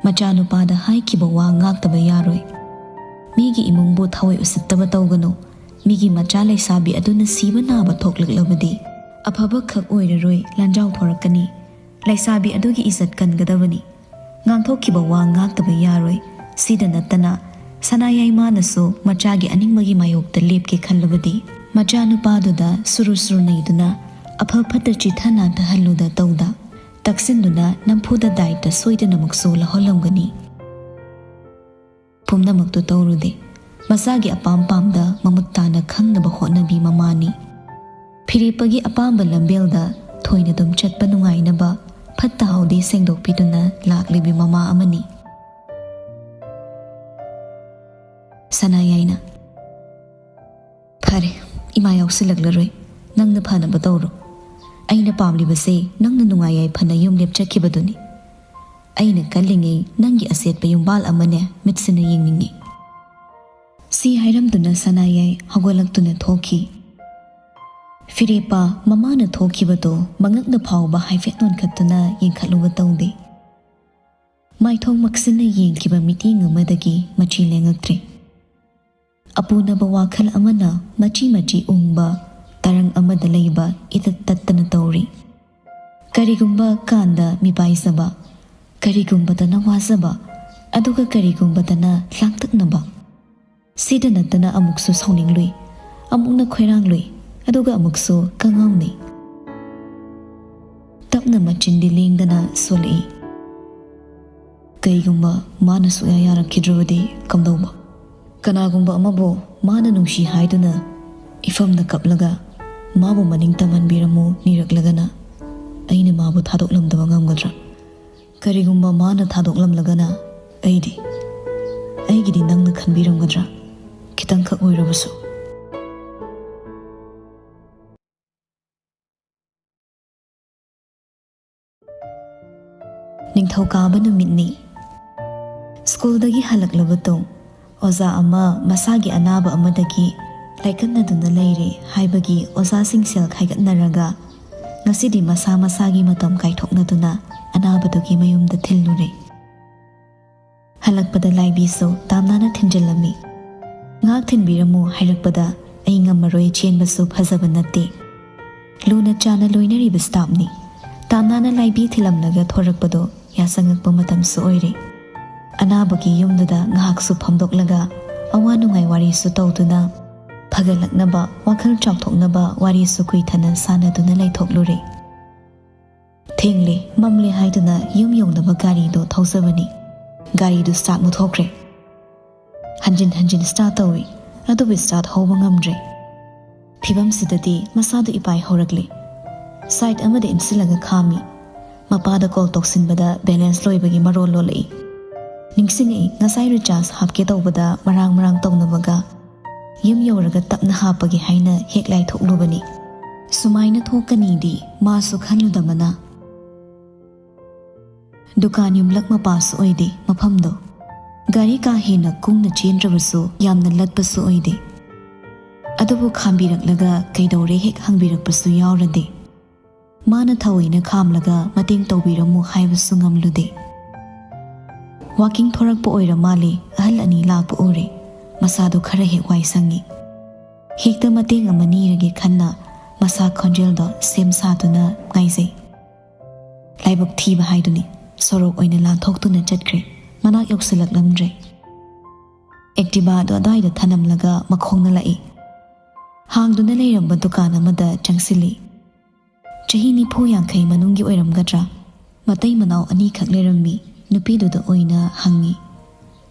ꯃꯆꯥꯅꯨꯄꯥꯗ ꯍꯥꯏꯈꯤꯕ ꯋꯥ ꯉꯥꯛꯇꯕ ꯌꯥꯔꯣꯏ꯫ ꯃꯤꯒꯤ ꯏꯃꯨꯡꯕꯨ ꯊꯋꯥꯏ ꯎꯁꯤꯠꯇꯕ ꯇꯧꯒꯅꯨ꯫ ꯃꯤꯒꯤ ꯃꯆꯥ ꯂꯩꯁꯥꯕꯤ ꯑꯗꯨꯅ ꯁꯤꯕ ꯅꯥꯕ ꯊꯣꯛꯂꯛꯂꯕꯗꯤ ꯑꯐꯕ ꯈꯛ ꯑꯣꯏꯔꯔꯣꯏ, ꯂꯥꯟꯖꯥꯎ ꯊꯣꯔꯛꯀꯅꯤ꯫ ꯂꯩꯁꯥꯕꯤ ꯑꯗꯨꯒꯤ ꯏꯖꯠ ꯀꯟꯒꯗꯕꯅꯤ꯫ ꯉꯥꯡꯊꯣꯛꯈꯤꯕ ꯋꯥ ꯉꯥꯛꯇꯕ ꯌꯥꯔꯣꯏ꯫ ꯁꯤꯗ ꯅꯠꯇꯅ ꯁꯅꯥꯌꯥꯏꯃꯥꯅꯁꯨ ꯃꯆꯥꯒꯤ ꯑꯅꯤꯡꯕꯒꯤ ꯃꯥꯌꯣꯛꯇ ꯂꯦꯞꯀꯦ ꯈꯜꯂꯕꯗꯤ ꯃꯆꯥꯅꯨꯄꯥꯗꯨꯗ ꯁꯨꯔꯨ ꯁꯨꯔꯨ ꯅꯩꯗꯨꯅ ꯑꯐ ꯐꯠꯇ ꯆꯤꯊ ꯅꯥꯟꯊꯍꯜꯂꯨꯗ ꯇꯧꯗ ꯇꯛꯁꯤꯟꯗꯨꯅ ꯅꯝꯐꯨꯗ ꯗꯥꯏꯇ ꯁꯣꯏꯗꯅꯃꯛꯁꯨ ꯂꯧꯍꯜꯂꯝꯒꯅꯤ꯫ ꯄꯨꯝꯅꯃꯛꯇꯨ ꯇꯧꯔꯨꯗꯦ꯫ ꯃꯆꯥꯒꯤ ꯑꯄꯥꯝ ꯄꯥꯝꯗ ꯃꯃꯨꯠ ꯇꯥꯅ ꯈꯪꯅꯕ ꯍꯣꯠꯅꯕꯤ ꯃꯃꯥꯅꯤ꯫ ꯐꯤꯔꯦꯞꯄꯒꯤ ꯑꯄꯥꯝꯕ ꯂꯝꯕꯦꯜꯗ ꯊꯣꯏꯅ ꯑꯗꯨꯝ ꯆꯠꯄ ꯅꯨꯡꯉꯥꯏꯅꯕ ꯐꯠꯇ ꯍꯥꯎꯗꯤ ꯁꯦꯡꯗꯣꯛꯄꯤꯗꯨꯅ ꯂꯥꯛꯂꯤꯕꯤ ꯃꯃꯥ ꯑꯃꯅꯤ꯫ ꯁꯅꯥꯌꯥꯏꯅ, "ꯐꯔꯦ, ꯏꯃꯥ ꯌꯥꯎꯁꯤꯜꯂꯛꯂꯔꯣꯏ꯫ ꯅꯪꯅ ꯐꯅꯕ ꯇꯧꯔꯣ꯫ ꯑꯩꯅ ꯄꯥꯝꯂꯤꯕꯁꯦ ꯅꯪꯅ ꯅꯨꯡꯉꯥꯏ ꯌꯥꯏꯐꯅ ꯌꯨꯝ ꯂꯦꯞꯆꯈꯤꯕꯗꯨꯅꯤ꯫ ꯑꯩꯅ ꯀꯜꯂꯤꯉꯩ ꯅꯪꯒꯤ ꯑꯁꯦꯠꯄ ꯌꯨꯝꯕꯥꯜ ꯑꯃꯅꯦ ꯃꯤꯠꯁꯤꯅ ꯌꯦꯡꯅꯤꯡꯉꯤ꯫" ꯁꯤ ꯍꯥꯏꯔꯝꯗꯨꯅ ꯁꯅꯥꯌꯥꯏ ꯍꯧꯒꯠꯂꯛꯇꯨꯅ ꯊꯣꯛꯈꯤ꯫ ꯐꯤꯔꯦꯞꯄ ꯃꯃꯥꯅ ꯊꯣꯛꯈꯤꯕꯗꯣ ꯃꯉꯛꯅ ꯐꯥꯎꯕ ꯍꯥꯏꯐꯦꯠ ꯅꯣꯟꯈꯠꯇꯨꯅ ꯌꯦꯡꯈꯠꯂꯨꯕ ꯇꯧꯗꯦ꯫ ꯃꯥꯏꯊꯣꯡ ꯃꯛꯁꯤꯟꯅ ꯌꯦꯡꯈꯤꯕ ꯃꯤꯠꯌꯦꯡ ꯑꯃꯗꯒꯤ ꯃꯆꯤ ꯂꯦꯡꯉꯛꯇ꯭ꯔꯦ꯫ ꯑꯄꯨꯅꯕ ꯋꯥꯈꯜ ꯑꯃꯅ ꯃꯆꯤ ꯃꯆꯤ ꯎꯪꯕ ꯇꯔꯪ ꯑꯃꯗ ꯂꯩꯕ ꯏꯇꯠ ꯇꯠꯇꯅ ꯇꯧꯔꯤ꯫ ꯀꯔꯤꯒꯨꯝꯕ ꯀꯥꯟꯗ ꯃꯤꯄꯥꯏꯖꯕ, ꯀꯔꯤꯒꯨꯝꯕꯗꯅ ꯋꯥꯖꯕ, ꯑꯗꯨꯒ ꯀꯔꯤꯒꯨꯝꯕꯗꯅ ꯂꯥꯡꯇꯛꯅꯕ꯫ ꯁꯤꯗ ꯅꯠꯇꯅ ꯑꯃꯨꯛꯁꯨ ꯁꯥꯎꯅꯤꯡꯂꯨꯏ, ꯑꯃꯨꯛꯅ ꯈꯣꯏꯔꯥꯡꯂꯨꯏ, ꯑꯗꯨꯒ ꯑꯃꯨꯛꯁꯨ ꯀꯉꯥꯎꯅꯩ꯫ ꯇꯞꯅ ꯃꯆꯤꯟꯗꯤ ꯂꯦꯡꯗꯅ ꯁꯣꯜꯂꯛꯏ꯫ ꯀꯩꯒꯨꯝꯕ ꯃꯥꯅ ꯁꯨꯛꯌꯥ ꯌꯥꯔꯛꯈꯤꯗ꯭ꯔꯕꯗꯤ ꯀꯝꯗꯧꯕ? ꯀꯅꯥꯒꯨꯝꯕ ꯑꯃꯕꯨ ꯃꯥꯅ ꯅꯨꯡꯁꯤ ꯍꯥꯏꯗꯨꯅ ꯏꯐꯝꯗ ꯀꯞꯂꯒ ꯃꯥꯕꯨ ꯃꯅꯤꯡ ꯇꯝꯍꯟꯕꯤꯔꯝꯃꯨ ꯅꯤꯔꯛꯂꯒꯅ ꯑꯩꯅ ꯃꯥꯕꯨ ꯊꯥꯗꯣꯛꯂꯝꯗꯕ ꯉꯝꯒꯗ꯭ꯔꯥ? ꯀꯔꯤꯒꯨꯝꯕ ꯃꯥꯅ ꯊꯥꯗꯣꯛꯂꯝꯂꯒꯅ ꯑꯩꯗꯤ, ꯑꯩꯒꯤꯗꯤ ꯅꯪꯅ ꯈꯟꯕꯤꯔꯝꯒꯗ꯭ꯔꯥ? ꯈꯤꯇꯪꯈꯛ ꯑꯣꯏꯔꯕꯁꯨ꯫ ꯅꯤꯡꯊꯧꯀꯥꯕ ꯅꯨꯃꯤꯠꯅꯤ꯫ ꯁ꯭ꯀꯨꯜꯗꯒꯤ ꯍꯜꯂꯛꯂꯕ ꯇꯨꯡ ꯑꯣꯖꯥ ꯑꯃ ꯃꯁꯥꯒꯤ ꯑꯅꯥꯕ ꯑꯃꯗꯒꯤ ꯂꯥꯏꯀꯠꯅꯗꯨꯅ ꯂꯩꯔꯦ ꯍꯥꯏꯕꯒꯤ ꯑꯣꯖꯥꯁꯤꯡ ꯁꯦꯜ ꯈꯥꯏꯒꯠꯅꯔꯒ ꯉꯁꯤꯗꯤ ꯃꯁꯥ ꯃꯁꯥꯒꯤ ꯃꯇꯝ ꯀꯥꯏꯊꯣꯛꯅꯗꯨꯅ ꯑꯅꯥꯕꯗꯨꯒꯤ ꯃꯌꯨꯝꯗ ꯊꯤꯜꯂꯨꯔꯦ꯫ ꯍꯜꯂꯛꯄꯗ ꯂꯥꯏꯕꯤꯁꯨ ꯇꯥꯝꯅꯥꯅ ꯊꯤꯟꯖꯤꯜꯂꯝꯃꯤ꯫ ꯉꯥꯏꯍꯥꯛ ꯊꯤꯟꯕꯤꯔꯝꯃꯨ ꯍꯥꯏꯔꯛꯄꯗ ꯑꯩ ꯉꯝꯃꯔꯣꯏ, ꯆꯦꯟꯕꯁꯨ ꯐꯖꯕ ꯅꯠꯇꯦ꯫ ꯂꯨꯅ ꯆꯥꯟꯅ ꯂꯣꯏꯅꯔꯤꯕ ꯁ꯭ꯇꯥꯐꯅꯤ꯫ ꯇꯥꯝꯅꯥꯅ ꯂꯥꯏꯕꯤ ꯊꯤꯜꯂꯝꯂꯒ ꯊꯣꯔꯛꯄꯗꯣ ꯌꯥꯆꯪꯉꯛꯄ ꯃꯇꯝꯁꯨ ꯑꯣꯏꯔꯦ꯫ ꯑꯅꯥꯕꯒꯤ ꯌꯨꯝꯗꯨꯗ ꯉꯥꯏꯍꯥꯛꯁꯨ ꯐꯝꯗꯣꯛꯂꯒ ꯑꯋꯥ ꯅꯨꯡꯉꯥꯏ ꯋꯥꯔꯤꯁꯨ ꯇꯧꯗꯨꯅ ꯐꯒꯠꯂꯛꯅꯕ, ꯋꯥꯈꯜ ꯆꯥꯎꯊꯣꯛꯅꯕ ꯋꯥꯔꯤꯁꯨ ꯀꯨꯏꯊꯅ ꯁꯥꯟꯅꯗꯨꯅ ꯂꯩꯊꯣꯛꯂꯨꯔꯦ꯫ ꯊꯦꯡꯂꯦ, ꯃꯝꯂꯦ ꯍꯥꯏꯗꯨꯅ ꯌꯨꯝ ꯌꯧꯅꯕ ꯒꯥꯔꯤꯗꯨ ꯊꯧꯖꯕꯅꯤ꯫ ꯒꯥꯔꯤꯗꯨ ꯁ꯭ꯇꯥꯔꯠ ꯃꯨꯠꯊꯣꯛꯈ꯭ꯔꯦ꯫ ꯍꯟꯖꯤꯟ ꯍꯟꯖꯤꯟ ꯁ꯭ꯇꯥꯔꯠ ꯇꯧꯏ, ꯑꯗꯨꯕꯨ ꯁ꯭ꯇꯥꯔꯠ ꯍꯧꯕ ꯉꯝꯗ꯭ꯔꯦ꯫ ꯐꯤꯕꯝꯁꯤꯗꯗꯤ ꯃꯁꯥꯗꯨ ꯏꯄꯥꯏ ꯍꯧꯔꯛꯂꯦ꯫ ꯁꯥꯏꯠ ꯑꯃꯗ ꯏꯟꯁꯤꯜꯂꯒ ꯈꯥꯝꯃꯤ꯫ ꯃꯄꯥꯗ ꯀꯣꯜ ꯇꯧꯁꯤꯟꯕꯗ ꯕꯦꯂꯦꯟꯁ ꯂꯣꯏꯕꯒꯤ ꯃꯔꯣꯜ ꯂꯣꯜꯂꯛꯏ꯫ ꯅꯤꯡꯁꯤꯡꯉꯛꯏ, ꯉꯁꯥꯏ ꯔꯤꯆꯥꯔꯖ ꯍꯥꯞꯀꯦ ꯇꯧꯕꯗ ꯃꯔꯥꯡ ꯃꯔꯥꯡ ꯇꯧꯅꯕꯒ ꯌꯨꯝ ꯌꯧꯔꯒ ꯇꯞꯅ ꯍꯥꯞꯄꯒꯦ ꯍꯥꯏꯅ ꯍꯦꯛ ꯂꯥꯏꯊꯣꯛꯂꯨꯕꯅꯤ꯫ ꯁꯨꯃꯥꯏꯅ ꯊꯣꯛꯀꯅꯤꯗꯤ ꯃꯥꯁꯨ ꯈꯜꯂꯨꯗꯕꯅ꯫ ꯗꯨꯀꯥꯟ ꯌꯨꯝꯂꯛ ꯃꯄꯥꯁꯨ ꯑꯣꯏꯗꯦ ꯃꯐꯝꯗꯣ꯫ ꯒꯥꯔꯤ ꯀꯥ ꯍꯦꯟꯅ ꯀꯨꯡꯅ ꯆꯦꯟꯗ꯭ꯔꯕꯁꯨ ꯌꯥꯝꯅ ꯂꯠꯄꯁꯨ ꯑꯣꯏꯗꯦ꯫ ꯑꯗꯨꯕꯨ ꯈꯥꯝꯕꯤꯔꯛꯂꯒ ꯀꯩꯗꯧꯔꯦ ꯍꯦꯛ ꯍꯪꯕꯤꯔꯛꯄꯁꯨ ꯌꯥꯎꯔꯗꯦ꯫ ꯃꯥꯅ ꯊꯑꯣꯏꯅ ꯈꯥꯝꯂꯒ ꯃꯇꯦꯡ ꯇꯧꯕꯤꯔꯝꯃꯨ ꯍꯥꯏꯕꯁꯨ ꯉꯝꯂꯨꯗꯦ꯫ ꯋꯥꯀꯤꯡ ꯊꯣꯔꯛꯄ ꯑꯣꯏꯔ ꯃꯥꯜꯂꯦ, ꯑꯍꯜ ꯑꯅꯤ ꯂꯥꯛꯄ ꯎꯔꯦ꯫ ꯃꯁꯥꯗꯣ ꯈꯔ ꯍꯦꯛ ꯋꯥꯏ ꯁꯪꯉꯤ꯫ ꯍꯦꯛꯇ ꯃꯇꯦꯡ ꯑꯃ ꯅꯤꯔꯒꯦ ꯈꯟꯅ ꯃꯁꯥ ꯈꯣꯟꯖꯦꯜꯗꯣ ꯁꯦꯝ ꯁꯥꯗꯨꯅ ꯉꯥꯏꯖꯩ꯫ ꯂꯥꯏꯕꯛ ꯊꯤꯕ ꯍꯥꯏꯗꯨꯅꯤ, ꯁꯣꯔꯣꯛ ꯑꯣꯏꯅ ꯂꯥꯟꯊꯣꯛꯇꯨꯅ ꯆꯠꯈ꯭ꯔꯦ꯫ ꯃꯅꯥꯛ ꯌꯧꯁꯤꯜꯂꯛꯂꯝꯗ꯭ꯔꯦ꯫ ꯑꯦꯛꯇꯤꯚꯥꯗꯣ ꯑꯗꯨꯋꯥꯏꯗ ꯊꯅꯝꯂꯒ ꯃꯈꯣꯡꯅ ꯂꯥꯛꯏ꯫ ꯍꯥꯡꯗꯨꯅ ꯂꯩꯔꯝꯕ ꯗꯨꯀꯥꯟ ꯑꯃꯗ ꯆꯪꯁꯤꯜꯂꯤ꯫ ꯆꯍꯤ ꯅꯤꯐꯨ ꯌꯥꯡꯈꯩ ꯃꯅꯨꯡꯒꯤ ꯑꯣꯏꯔꯝꯒꯗ꯭ꯔꯥ? ꯃꯇꯩ ꯃꯅꯥꯎ ꯑꯅꯤꯈꯛ ꯂꯩꯔꯝꯃꯤ꯫ ꯅꯨꯄꯤꯗꯨꯗ ꯑꯣꯏꯅ ꯍꯪꯉꯤ꯫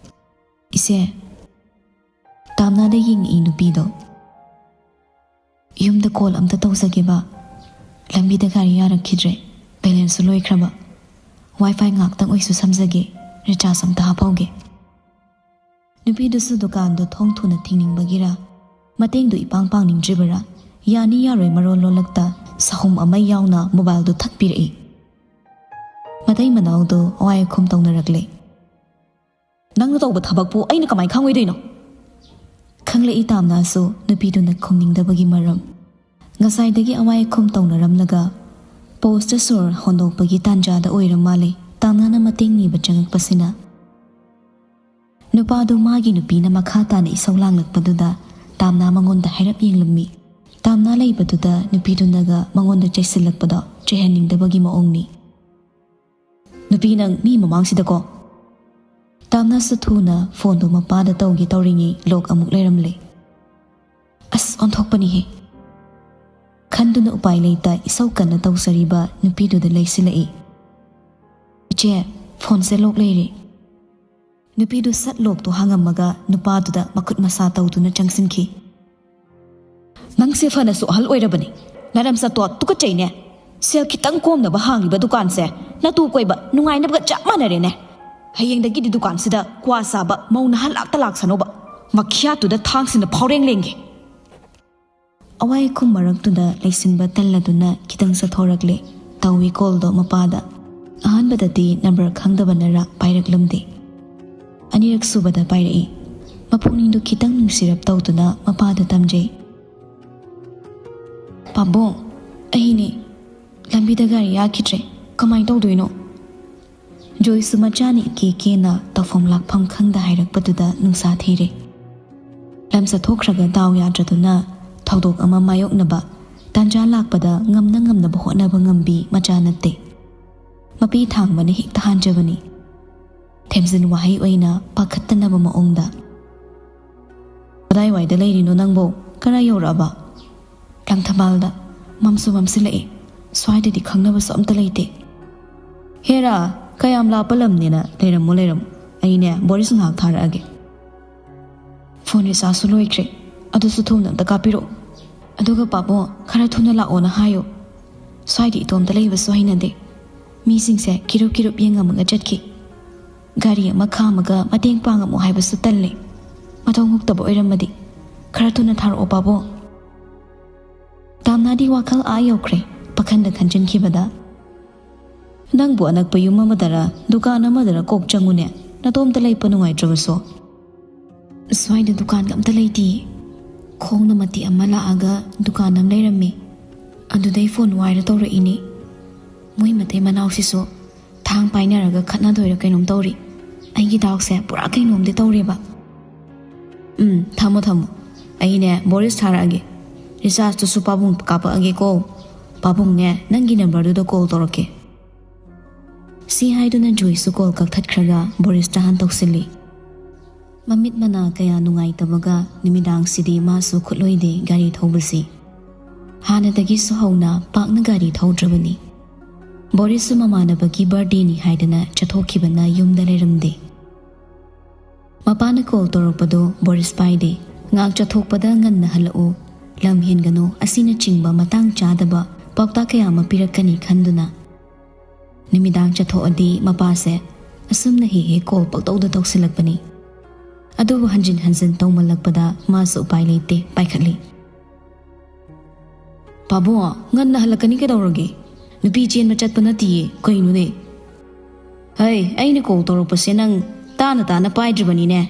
"ꯏꯆꯦ?" ꯇꯥꯝꯅꯥꯗ ꯌꯦꯡꯉꯛꯏ ꯅꯨꯄꯤꯗꯣ꯫ "ꯌꯨꯝꯗ ꯀꯣꯜ ꯑꯝꯇ ꯇꯧꯖꯒꯦꯕ꯫ ꯂꯝꯕꯤꯗ ꯒꯥꯔꯤ ꯌꯥꯔꯛꯈꯤꯗ꯭ꯔꯦ꯫ ꯕꯦꯂꯦꯟꯁꯁꯨ ꯂꯣꯏꯈ꯭ꯔꯕ꯫ ꯋꯥꯏ ꯐꯥꯏ ꯉꯥꯛꯇꯪ ꯑꯣꯏꯁꯨ ꯁꯝꯖꯒꯦ꯫ ꯔꯤꯆꯥꯔꯖ ꯑꯝꯇ ꯍꯥꯞꯍꯧꯒꯦ꯫" ꯅꯨꯄꯤꯗꯨꯁꯨ ꯗꯨꯀꯥꯟꯗꯣ ꯊꯣꯡ ꯊꯨꯅ ꯊꯤꯡꯅꯤꯡꯕꯒꯤꯔ, ꯃꯇꯦꯡꯗꯨ ꯏꯄꯥꯡ ꯄꯥꯡꯅꯤꯡꯗ꯭ꯔꯤꯕꯔꯥ, ꯌꯥꯅꯤ ꯌꯥꯔꯣꯏ ꯃꯔꯣꯜ ꯂꯣꯜꯂꯛꯇ ꯁꯍꯨꯝ ꯑꯃ ꯌꯥꯎꯅ ꯃꯣꯕꯥꯏꯜꯗꯨ ꯊꯛꯄꯤꯔꯛꯏ꯫ ꯃꯇꯩ ꯃꯅꯥꯎꯗꯨ ꯑꯋꯥꯏ ꯑꯈꯨꯝ ꯇꯧꯅꯔꯛꯂꯦ꯫ "ꯅꯪꯅ ꯇꯧꯕ ꯊꯕꯛꯄꯨ ꯑꯩꯅ ꯀꯃꯥꯏ ꯈꯪꯉꯣꯏꯗꯣꯏꯅꯣ?" ꯈꯪꯂꯛꯏ ꯇꯥꯝꯅꯥꯁꯨ ꯅꯨꯄꯤꯗꯨꯅ ꯈꯨꯝꯅꯤꯡꯗꯕꯒꯤ ꯃꯔꯝ꯫ ꯉꯁꯥꯏꯗꯒꯤ ꯑꯋꯥꯏ ꯑꯈꯨꯝ ꯇꯧꯅꯔꯝꯂꯒ ꯄꯣꯁꯇ ꯁꯣꯔ ꯍꯣꯟꯗꯣꯛꯄꯒꯤ ꯇꯥꯟꯖꯥꯗ ꯑꯣꯏꯔ ꯃꯥꯜꯂꯦ ꯇꯥꯝꯅꯥꯅ ꯃꯇꯦꯡ ꯅꯤꯕ ꯆꯪꯉꯛꯄꯁꯤꯅ꯫ ꯅꯨꯄꯥꯗꯨ ꯃꯥꯒꯤ ꯅꯨꯄꯤꯅ ꯃꯈꯥ ꯇꯥꯅ ꯏꯁꯧ ꯂꯥꯡꯂꯛꯄꯗꯨꯗ ꯇꯥꯝꯅꯥ ꯃꯉꯣꯟꯗ ꯍꯥꯏꯔꯞ ꯌꯦꯡꯂꯝꯃꯤ꯫ ꯇꯥꯝꯅꯥ ꯂꯩꯕꯗꯨꯗ ꯅꯨꯄꯤꯗꯨꯅꯒ ꯃꯉꯣꯟꯗ ꯆꯩꯁꯤꯜꯂꯛꯄꯗꯣ ꯆꯩꯍꯟꯅꯤꯡꯗꯕꯒꯤ ꯃꯑꯣꯡꯅꯤ꯫ "ꯅꯨꯄꯤ, ꯅꯪ ꯃꯤ ꯃꯃꯥꯡꯁꯤꯗꯀꯣ!" ꯇꯥꯝꯅꯥꯁꯨ ꯊꯨꯅ ꯐꯣꯟꯗꯨ ꯃꯄꯥꯗ ꯇꯧꯒꯦ ꯇꯧꯔꯤꯉꯩ ꯂꯣꯛ ꯑꯃꯨꯛ ꯂꯩꯔꯝꯂꯦ꯫ "ꯑꯁ, ꯑꯣꯟꯊꯣꯛꯄꯅꯤꯍꯦ!" ꯈꯟꯗꯨꯅ ꯎꯄꯥꯏ ꯂꯩꯇ ꯏꯁꯧ ꯀꯟꯅ ꯇꯧꯖꯔꯤꯕ ꯅꯨꯄꯤꯗꯨꯗ ꯂꯩꯁꯤꯜꯂꯛꯏ꯫ "ꯏꯆꯦ, ꯐꯣꯟꯁꯦ ꯂꯣꯛ ꯂꯩꯔꯦ꯫" ꯅꯨꯄꯤꯗꯨ ꯁꯠ ꯂꯣꯛꯇꯨ ꯍꯥꯡꯉꯝꯃꯒ ꯅꯨꯄꯥꯗꯨꯗ ꯃꯈꯨꯠ ꯃꯁꯥ ꯇꯧꯗꯨꯅ ꯆꯪꯁꯤꯟꯈꯤ꯫ "ꯅꯪꯁꯦ ꯐꯅꯁꯨ ꯑꯍꯜ ꯑꯣꯏꯔꯕꯅꯤ, ꯅꯔꯝ ꯆꯠꯇꯣ ꯇꯨꯀꯠꯆꯩꯅꯦ꯫ ꯁꯦꯜ ꯈꯤꯇꯪ ꯀꯣꯝꯅꯕ ꯍꯥꯡꯂꯤꯕ ꯗꯨꯀꯥꯟꯁꯦ ꯅꯇꯨ ꯀꯣꯏꯕ ꯅꯨꯡꯉꯥꯏꯅꯕꯒ ꯆꯞ ꯃꯥꯟꯅꯔꯦꯅꯦ꯫ ꯍꯌꯦꯡꯗꯒꯤꯗꯤ ꯗꯨꯀꯥꯟꯁꯤꯗ ꯀ꯭ꯋꯥ ꯆꯥꯕ ꯃꯧ ꯅꯍꯥ ꯂꯥꯛꯇ ꯂꯥꯛꯁꯅꯣꯕ꯫ ꯃꯈꯤꯌꯥꯠꯇꯨꯗ ꯊꯥꯡꯁꯤꯅ ꯐꯥꯎꯔꯦꯡ ꯂꯦꯡꯒꯦ꯫" ꯑꯋꯥꯏ ꯑꯈꯨꯝ ꯃꯔꯛꯇꯨꯗ ꯂꯩꯁꯤꯟꯕ ꯇꯜꯂꯗꯨꯅ ꯈꯤꯇꯪ ꯆꯠꯊꯣꯔꯛꯂꯦ꯫ ꯇꯧꯏ ꯀꯣꯜꯗꯣ ꯃꯄꯥꯗ꯫ ꯑꯍꯥꯟꯕꯗꯗꯤ ꯅꯝꯕꯔ ꯈꯪꯗꯕꯅꯔ ꯄꯥꯏꯔꯛꯂꯝꯗꯦ꯫ ꯑꯅꯤꯔꯛ ꯁꯨꯕꯗ ꯄꯥꯏꯔꯛꯏ꯫ ꯃꯄꯨꯛꯅꯤꯡꯗꯨ ꯈꯤꯇꯪ ꯅꯨꯡꯁꯤꯔꯞ ꯇꯧꯗꯨꯅ ꯃꯄꯥꯗ ꯇꯝꯖꯩ꯫ ꯄꯥꯕꯨꯡ, ꯑꯩꯅꯦ꯫ ꯂꯝꯕꯤꯗ ꯒꯥꯔꯤ ꯌꯥꯈꯤꯗ꯭ꯔꯦ꯫ ꯀꯃꯥꯏꯅ ꯇꯧꯗꯣꯏꯅꯣ? ꯖꯣꯏꯁꯨ ꯃꯆꯥꯅ ꯏꯀꯦ ꯀꯦꯅ ꯇꯧꯐꯝ ꯂꯥꯛꯐꯝ ꯈꯪꯗ ꯍꯥꯏꯔꯛꯄꯗꯨꯗ ꯅꯨꯡꯁꯥ ꯊꯤꯔꯦ꯫ ꯂꯝ ꯆꯠꯊꯣꯛꯈ꯭ꯔꯒ ꯗꯥꯎ ꯌꯥꯗ꯭ꯔꯗꯨꯅ ꯊꯧꯗꯣꯛ ꯑꯃ ꯃꯥꯌꯣꯛꯅꯕ ꯇꯥꯟꯖꯥ ꯂꯥꯛꯄꯗ ꯉꯝꯅ ꯉꯝꯅꯕ ꯍꯣꯠꯅꯕ ꯉꯝꯕꯤ ꯃꯆꯥ ꯅꯠꯇꯦ꯫ ꯃꯄꯤ ꯊꯥꯡꯕꯅ ꯍꯦꯛꯇ ꯍꯥꯟꯖꯕꯅꯤ꯫ ꯊꯦꯝꯖꯤꯟ ꯋꯥꯍꯩ ꯑꯣꯏꯅ ꯄꯥꯈꯠꯇꯅꯕ ꯃꯑꯣꯡꯗ꯫ "ꯀꯗꯥꯏꯋꯥꯏꯗ ꯂꯩꯔꯤꯅꯣ ꯅꯪꯕꯣ? ꯀꯔꯥꯏ ꯌꯧꯔꯛꯑꯕ?" "ꯂꯪꯊꯕꯥꯜꯗ꯫ ꯃꯝꯁꯨ ꯃꯝꯁꯤꯜꯂꯛꯑꯦ꯫ ꯁ꯭ꯋꯥꯏꯗꯗꯤ ꯈꯪꯅꯕꯁꯨ ꯑꯝꯇ ꯂꯩꯇꯦ꯫" "ꯍꯦꯔꯥ, ꯀꯌꯥꯝ ꯂꯥꯞꯄ ꯂꯝꯅꯦꯅ꯫ ꯂꯩꯔꯝꯃꯣ, ꯂꯩꯔꯝꯃꯣ꯫ ꯑꯩꯅꯦ, ꯕꯣꯔꯤꯁ ꯉꯥꯏꯍꯥꯛ ꯊꯥꯔꯛꯑꯒꯦ꯫" "ꯐꯣꯟ ꯔꯤꯆꯥꯔꯖꯁꯨ ꯂꯣꯏꯈ꯭ꯔꯦ꯫ ꯑꯗꯨꯁꯨ ꯊꯨꯅ ꯑꯝꯇ ꯀꯥꯞꯄꯤꯔꯛꯑꯣ꯫ ꯑꯗꯨꯒ ꯄꯥꯕꯨꯡ, ꯈꯔ ꯊꯨꯅ ꯂꯥꯛꯑꯣꯅ ꯍꯥꯏꯌꯨ꯫ ꯁ꯭ꯋꯥꯏꯗ ꯏꯇꯣꯝꯇ ꯂꯩꯕꯁꯨ ꯍꯩꯅꯗꯦ꯫ ꯃꯤꯁꯤꯡꯁꯦ ꯀꯤꯔꯨꯞ ꯀꯤꯔꯨꯞ ꯌꯦꯡꯉꯝꯃꯒ ꯆꯠꯈꯤ꯫ ꯒꯥꯔꯤ ꯑꯃ ꯈꯥꯝꯃꯒ ꯃꯇꯦꯡ ꯄꯥꯡꯉꯝꯃꯣ ꯍꯥꯏꯕꯁꯨ ꯇꯜꯂꯦ꯫ ꯃꯊꯣꯡ ꯍꯨꯛꯇꯕ ꯑꯣꯏꯔꯝꯃꯗꯤ꯫ ꯈꯔ ꯊꯨꯅ ꯊꯥꯔꯛꯑꯣ ꯄꯥꯕꯨꯡ꯫" ꯇꯥꯝꯅꯥꯗꯤ ꯋꯥꯈꯜ ꯑꯥ ꯌꯧꯈ꯭ꯔꯦ꯫ ꯄꯥꯈꯟꯗ ꯈꯟꯖꯤꯟꯈꯤꯕꯗ, "ꯅꯪꯕꯨ ꯑꯅꯛꯄ ꯌꯨꯝ ꯑꯃꯗꯔ ꯗꯨꯀꯥꯟ ꯑꯃꯗꯔ ꯀꯣꯛ ꯆꯪꯉꯨꯅꯦ, ꯅꯇꯣꯝꯇ ꯂꯩꯄ ꯅꯨꯡꯉꯥꯏꯇ꯭ꯔꯕꯁꯨ꯫" "ꯁ꯭ꯋꯥꯏꯗ ꯗꯨꯀꯥꯟꯒ ꯑꯝꯇ ꯂꯩꯇꯤꯌꯦ꯫ ꯈꯣꯡꯅ ꯃꯇꯦꯛ ꯑꯃ ꯂꯥꯛꯑꯒ ꯗꯨꯀꯥꯟ ꯑꯃ ꯂꯩꯔꯝꯃꯦ꯫ ꯑꯗꯨꯗꯩ ꯐꯣꯟ ꯋꯥꯏꯔ ꯇꯧꯔꯛꯏꯅꯦ꯫ ꯃꯣꯏ ꯃꯇꯩ ꯃꯅꯥꯎꯁꯤꯁꯨ ꯊꯥꯡ ꯄꯥꯏꯅꯔꯒ ꯈꯠꯅꯗꯣꯏꯔ ꯀꯩꯅꯣꯝ ꯇꯧꯔꯤ꯫ ꯑꯩꯒꯤ ꯗꯥꯎꯁꯦ ꯄꯨꯔꯥ ꯀꯩꯅꯣꯝꯗꯤ ꯇꯧꯔꯦꯕ꯫" "ꯎꯝ, ꯊꯝꯃꯣ, ꯊꯝꯃꯣ꯫ ꯑꯩꯅꯦ, ꯕꯣꯔꯤꯁ ꯊꯥꯔꯛꯑꯒꯦ꯫ ꯔꯤꯆꯥꯔꯖꯇꯨꯁꯨ ꯄꯥꯕꯨꯡ ꯀꯥꯞꯄꯛꯑꯒꯦꯀꯣ꯫ ꯄꯥꯕꯨꯡꯅꯦ, ꯅꯪꯒꯤ ꯅꯝꯕꯔꯗꯨꯗ ꯀꯣꯜ ꯇꯧꯔꯛꯀꯦ꯫" ꯁꯤ ꯍꯥꯏꯗꯨꯅ ꯖꯣꯏꯁꯨ ꯀꯣꯜ ꯀꯛꯊꯠꯈ꯭ꯔꯒ ꯕꯣꯔꯤꯁꯇ ꯍꯥꯟ ꯇꯧꯁꯤꯜꯂꯤ꯫ ꯃꯃꯤꯠ ꯃꯅꯥ ꯀꯌꯥ ꯅꯨꯡꯉꯥꯏꯇꯕꯒ ꯅꯨꯃꯤꯗꯥꯡꯁꯤꯗꯤ ꯃꯥꯁꯨ ꯈꯨꯠꯂꯣꯏꯗꯦ ꯒꯥꯔꯤ ꯊꯧꯕꯁꯤ꯫ ꯍꯥꯟꯅꯗꯒꯤꯁꯨ ꯍꯧꯅ ꯄꯥꯛꯅ ꯒꯥꯔꯤ ꯊꯧꯗ꯭ꯔꯕꯅꯤ꯫ ꯕꯣꯔꯤꯁꯁꯨ ꯃꯃꯥꯟꯅꯕꯒꯤ ꯕꯥꯔꯗꯦꯅꯤ ꯍꯥꯏꯗꯅ ꯆꯠꯊꯣꯛꯈꯤꯕꯅ ꯌꯨꯝꯗ ꯂꯩꯔꯝꯗꯦ꯫ ꯃꯄꯥꯅ ꯀꯣꯜ ꯇꯧꯔꯛꯄꯗꯣ ꯕꯣꯔꯤꯁ ꯄꯥꯏꯗꯦ꯫ "ꯉꯥꯛ ꯆꯠꯊꯣꯛꯄꯗ ꯉꯟꯅ ꯍꯜꯂꯛꯎ, ꯂꯝ ꯍꯦꯟꯒꯅꯨ" ꯑꯁꯤꯅꯆꯤꯡꯕ ꯃꯇꯥꯡ ꯆꯥꯗꯕ ꯄꯥꯎꯇꯥꯛ ꯀꯌꯥ ꯑꯃ ꯄꯤꯔꯛꯀꯅꯤ ꯈꯟꯗꯨꯅ꯫ ꯅꯨꯃꯤꯗꯥꯡ ꯆꯠꯊꯣꯛꯑꯗꯤ ꯃꯄꯥꯁꯦ ꯑꯁꯨꯝꯅ ꯍꯦꯛ ꯍꯦꯛ ꯀꯣꯜ ꯄꯪꯇꯧꯗ ꯇꯧꯁꯤꯜꯂꯛꯄꯅꯤ꯫ ꯑꯗꯨꯕꯨ ꯍꯟꯖꯤꯟ ꯍꯟꯖꯤꯟ ꯇꯧꯃꯜꯂꯛꯄꯗ ꯃꯥꯁꯨ ꯎꯄꯥꯏ ꯂꯩꯇꯦ, ꯄꯥꯏꯈꯠꯂꯤ꯫ "ꯄꯥꯕꯨꯡ, ꯉꯟꯅ ꯍꯜꯂꯛꯀꯅꯤ ꯀꯩꯗꯧꯔꯒꯦ? ꯅꯨꯄꯤ ꯆꯦꯟꯕ ꯆꯠꯄ ꯅꯠꯇꯤꯌꯦ, ꯀꯩꯅꯣꯅꯦ?" "ꯍꯩ, ꯑꯩꯅ ꯀꯣꯜ ꯇꯧꯔꯛꯄꯁꯦ ꯅꯪ ꯇꯥꯅ ꯇꯥꯅ ꯄꯥꯏꯗ꯭ꯔꯤꯕꯅꯤꯅꯦ꯫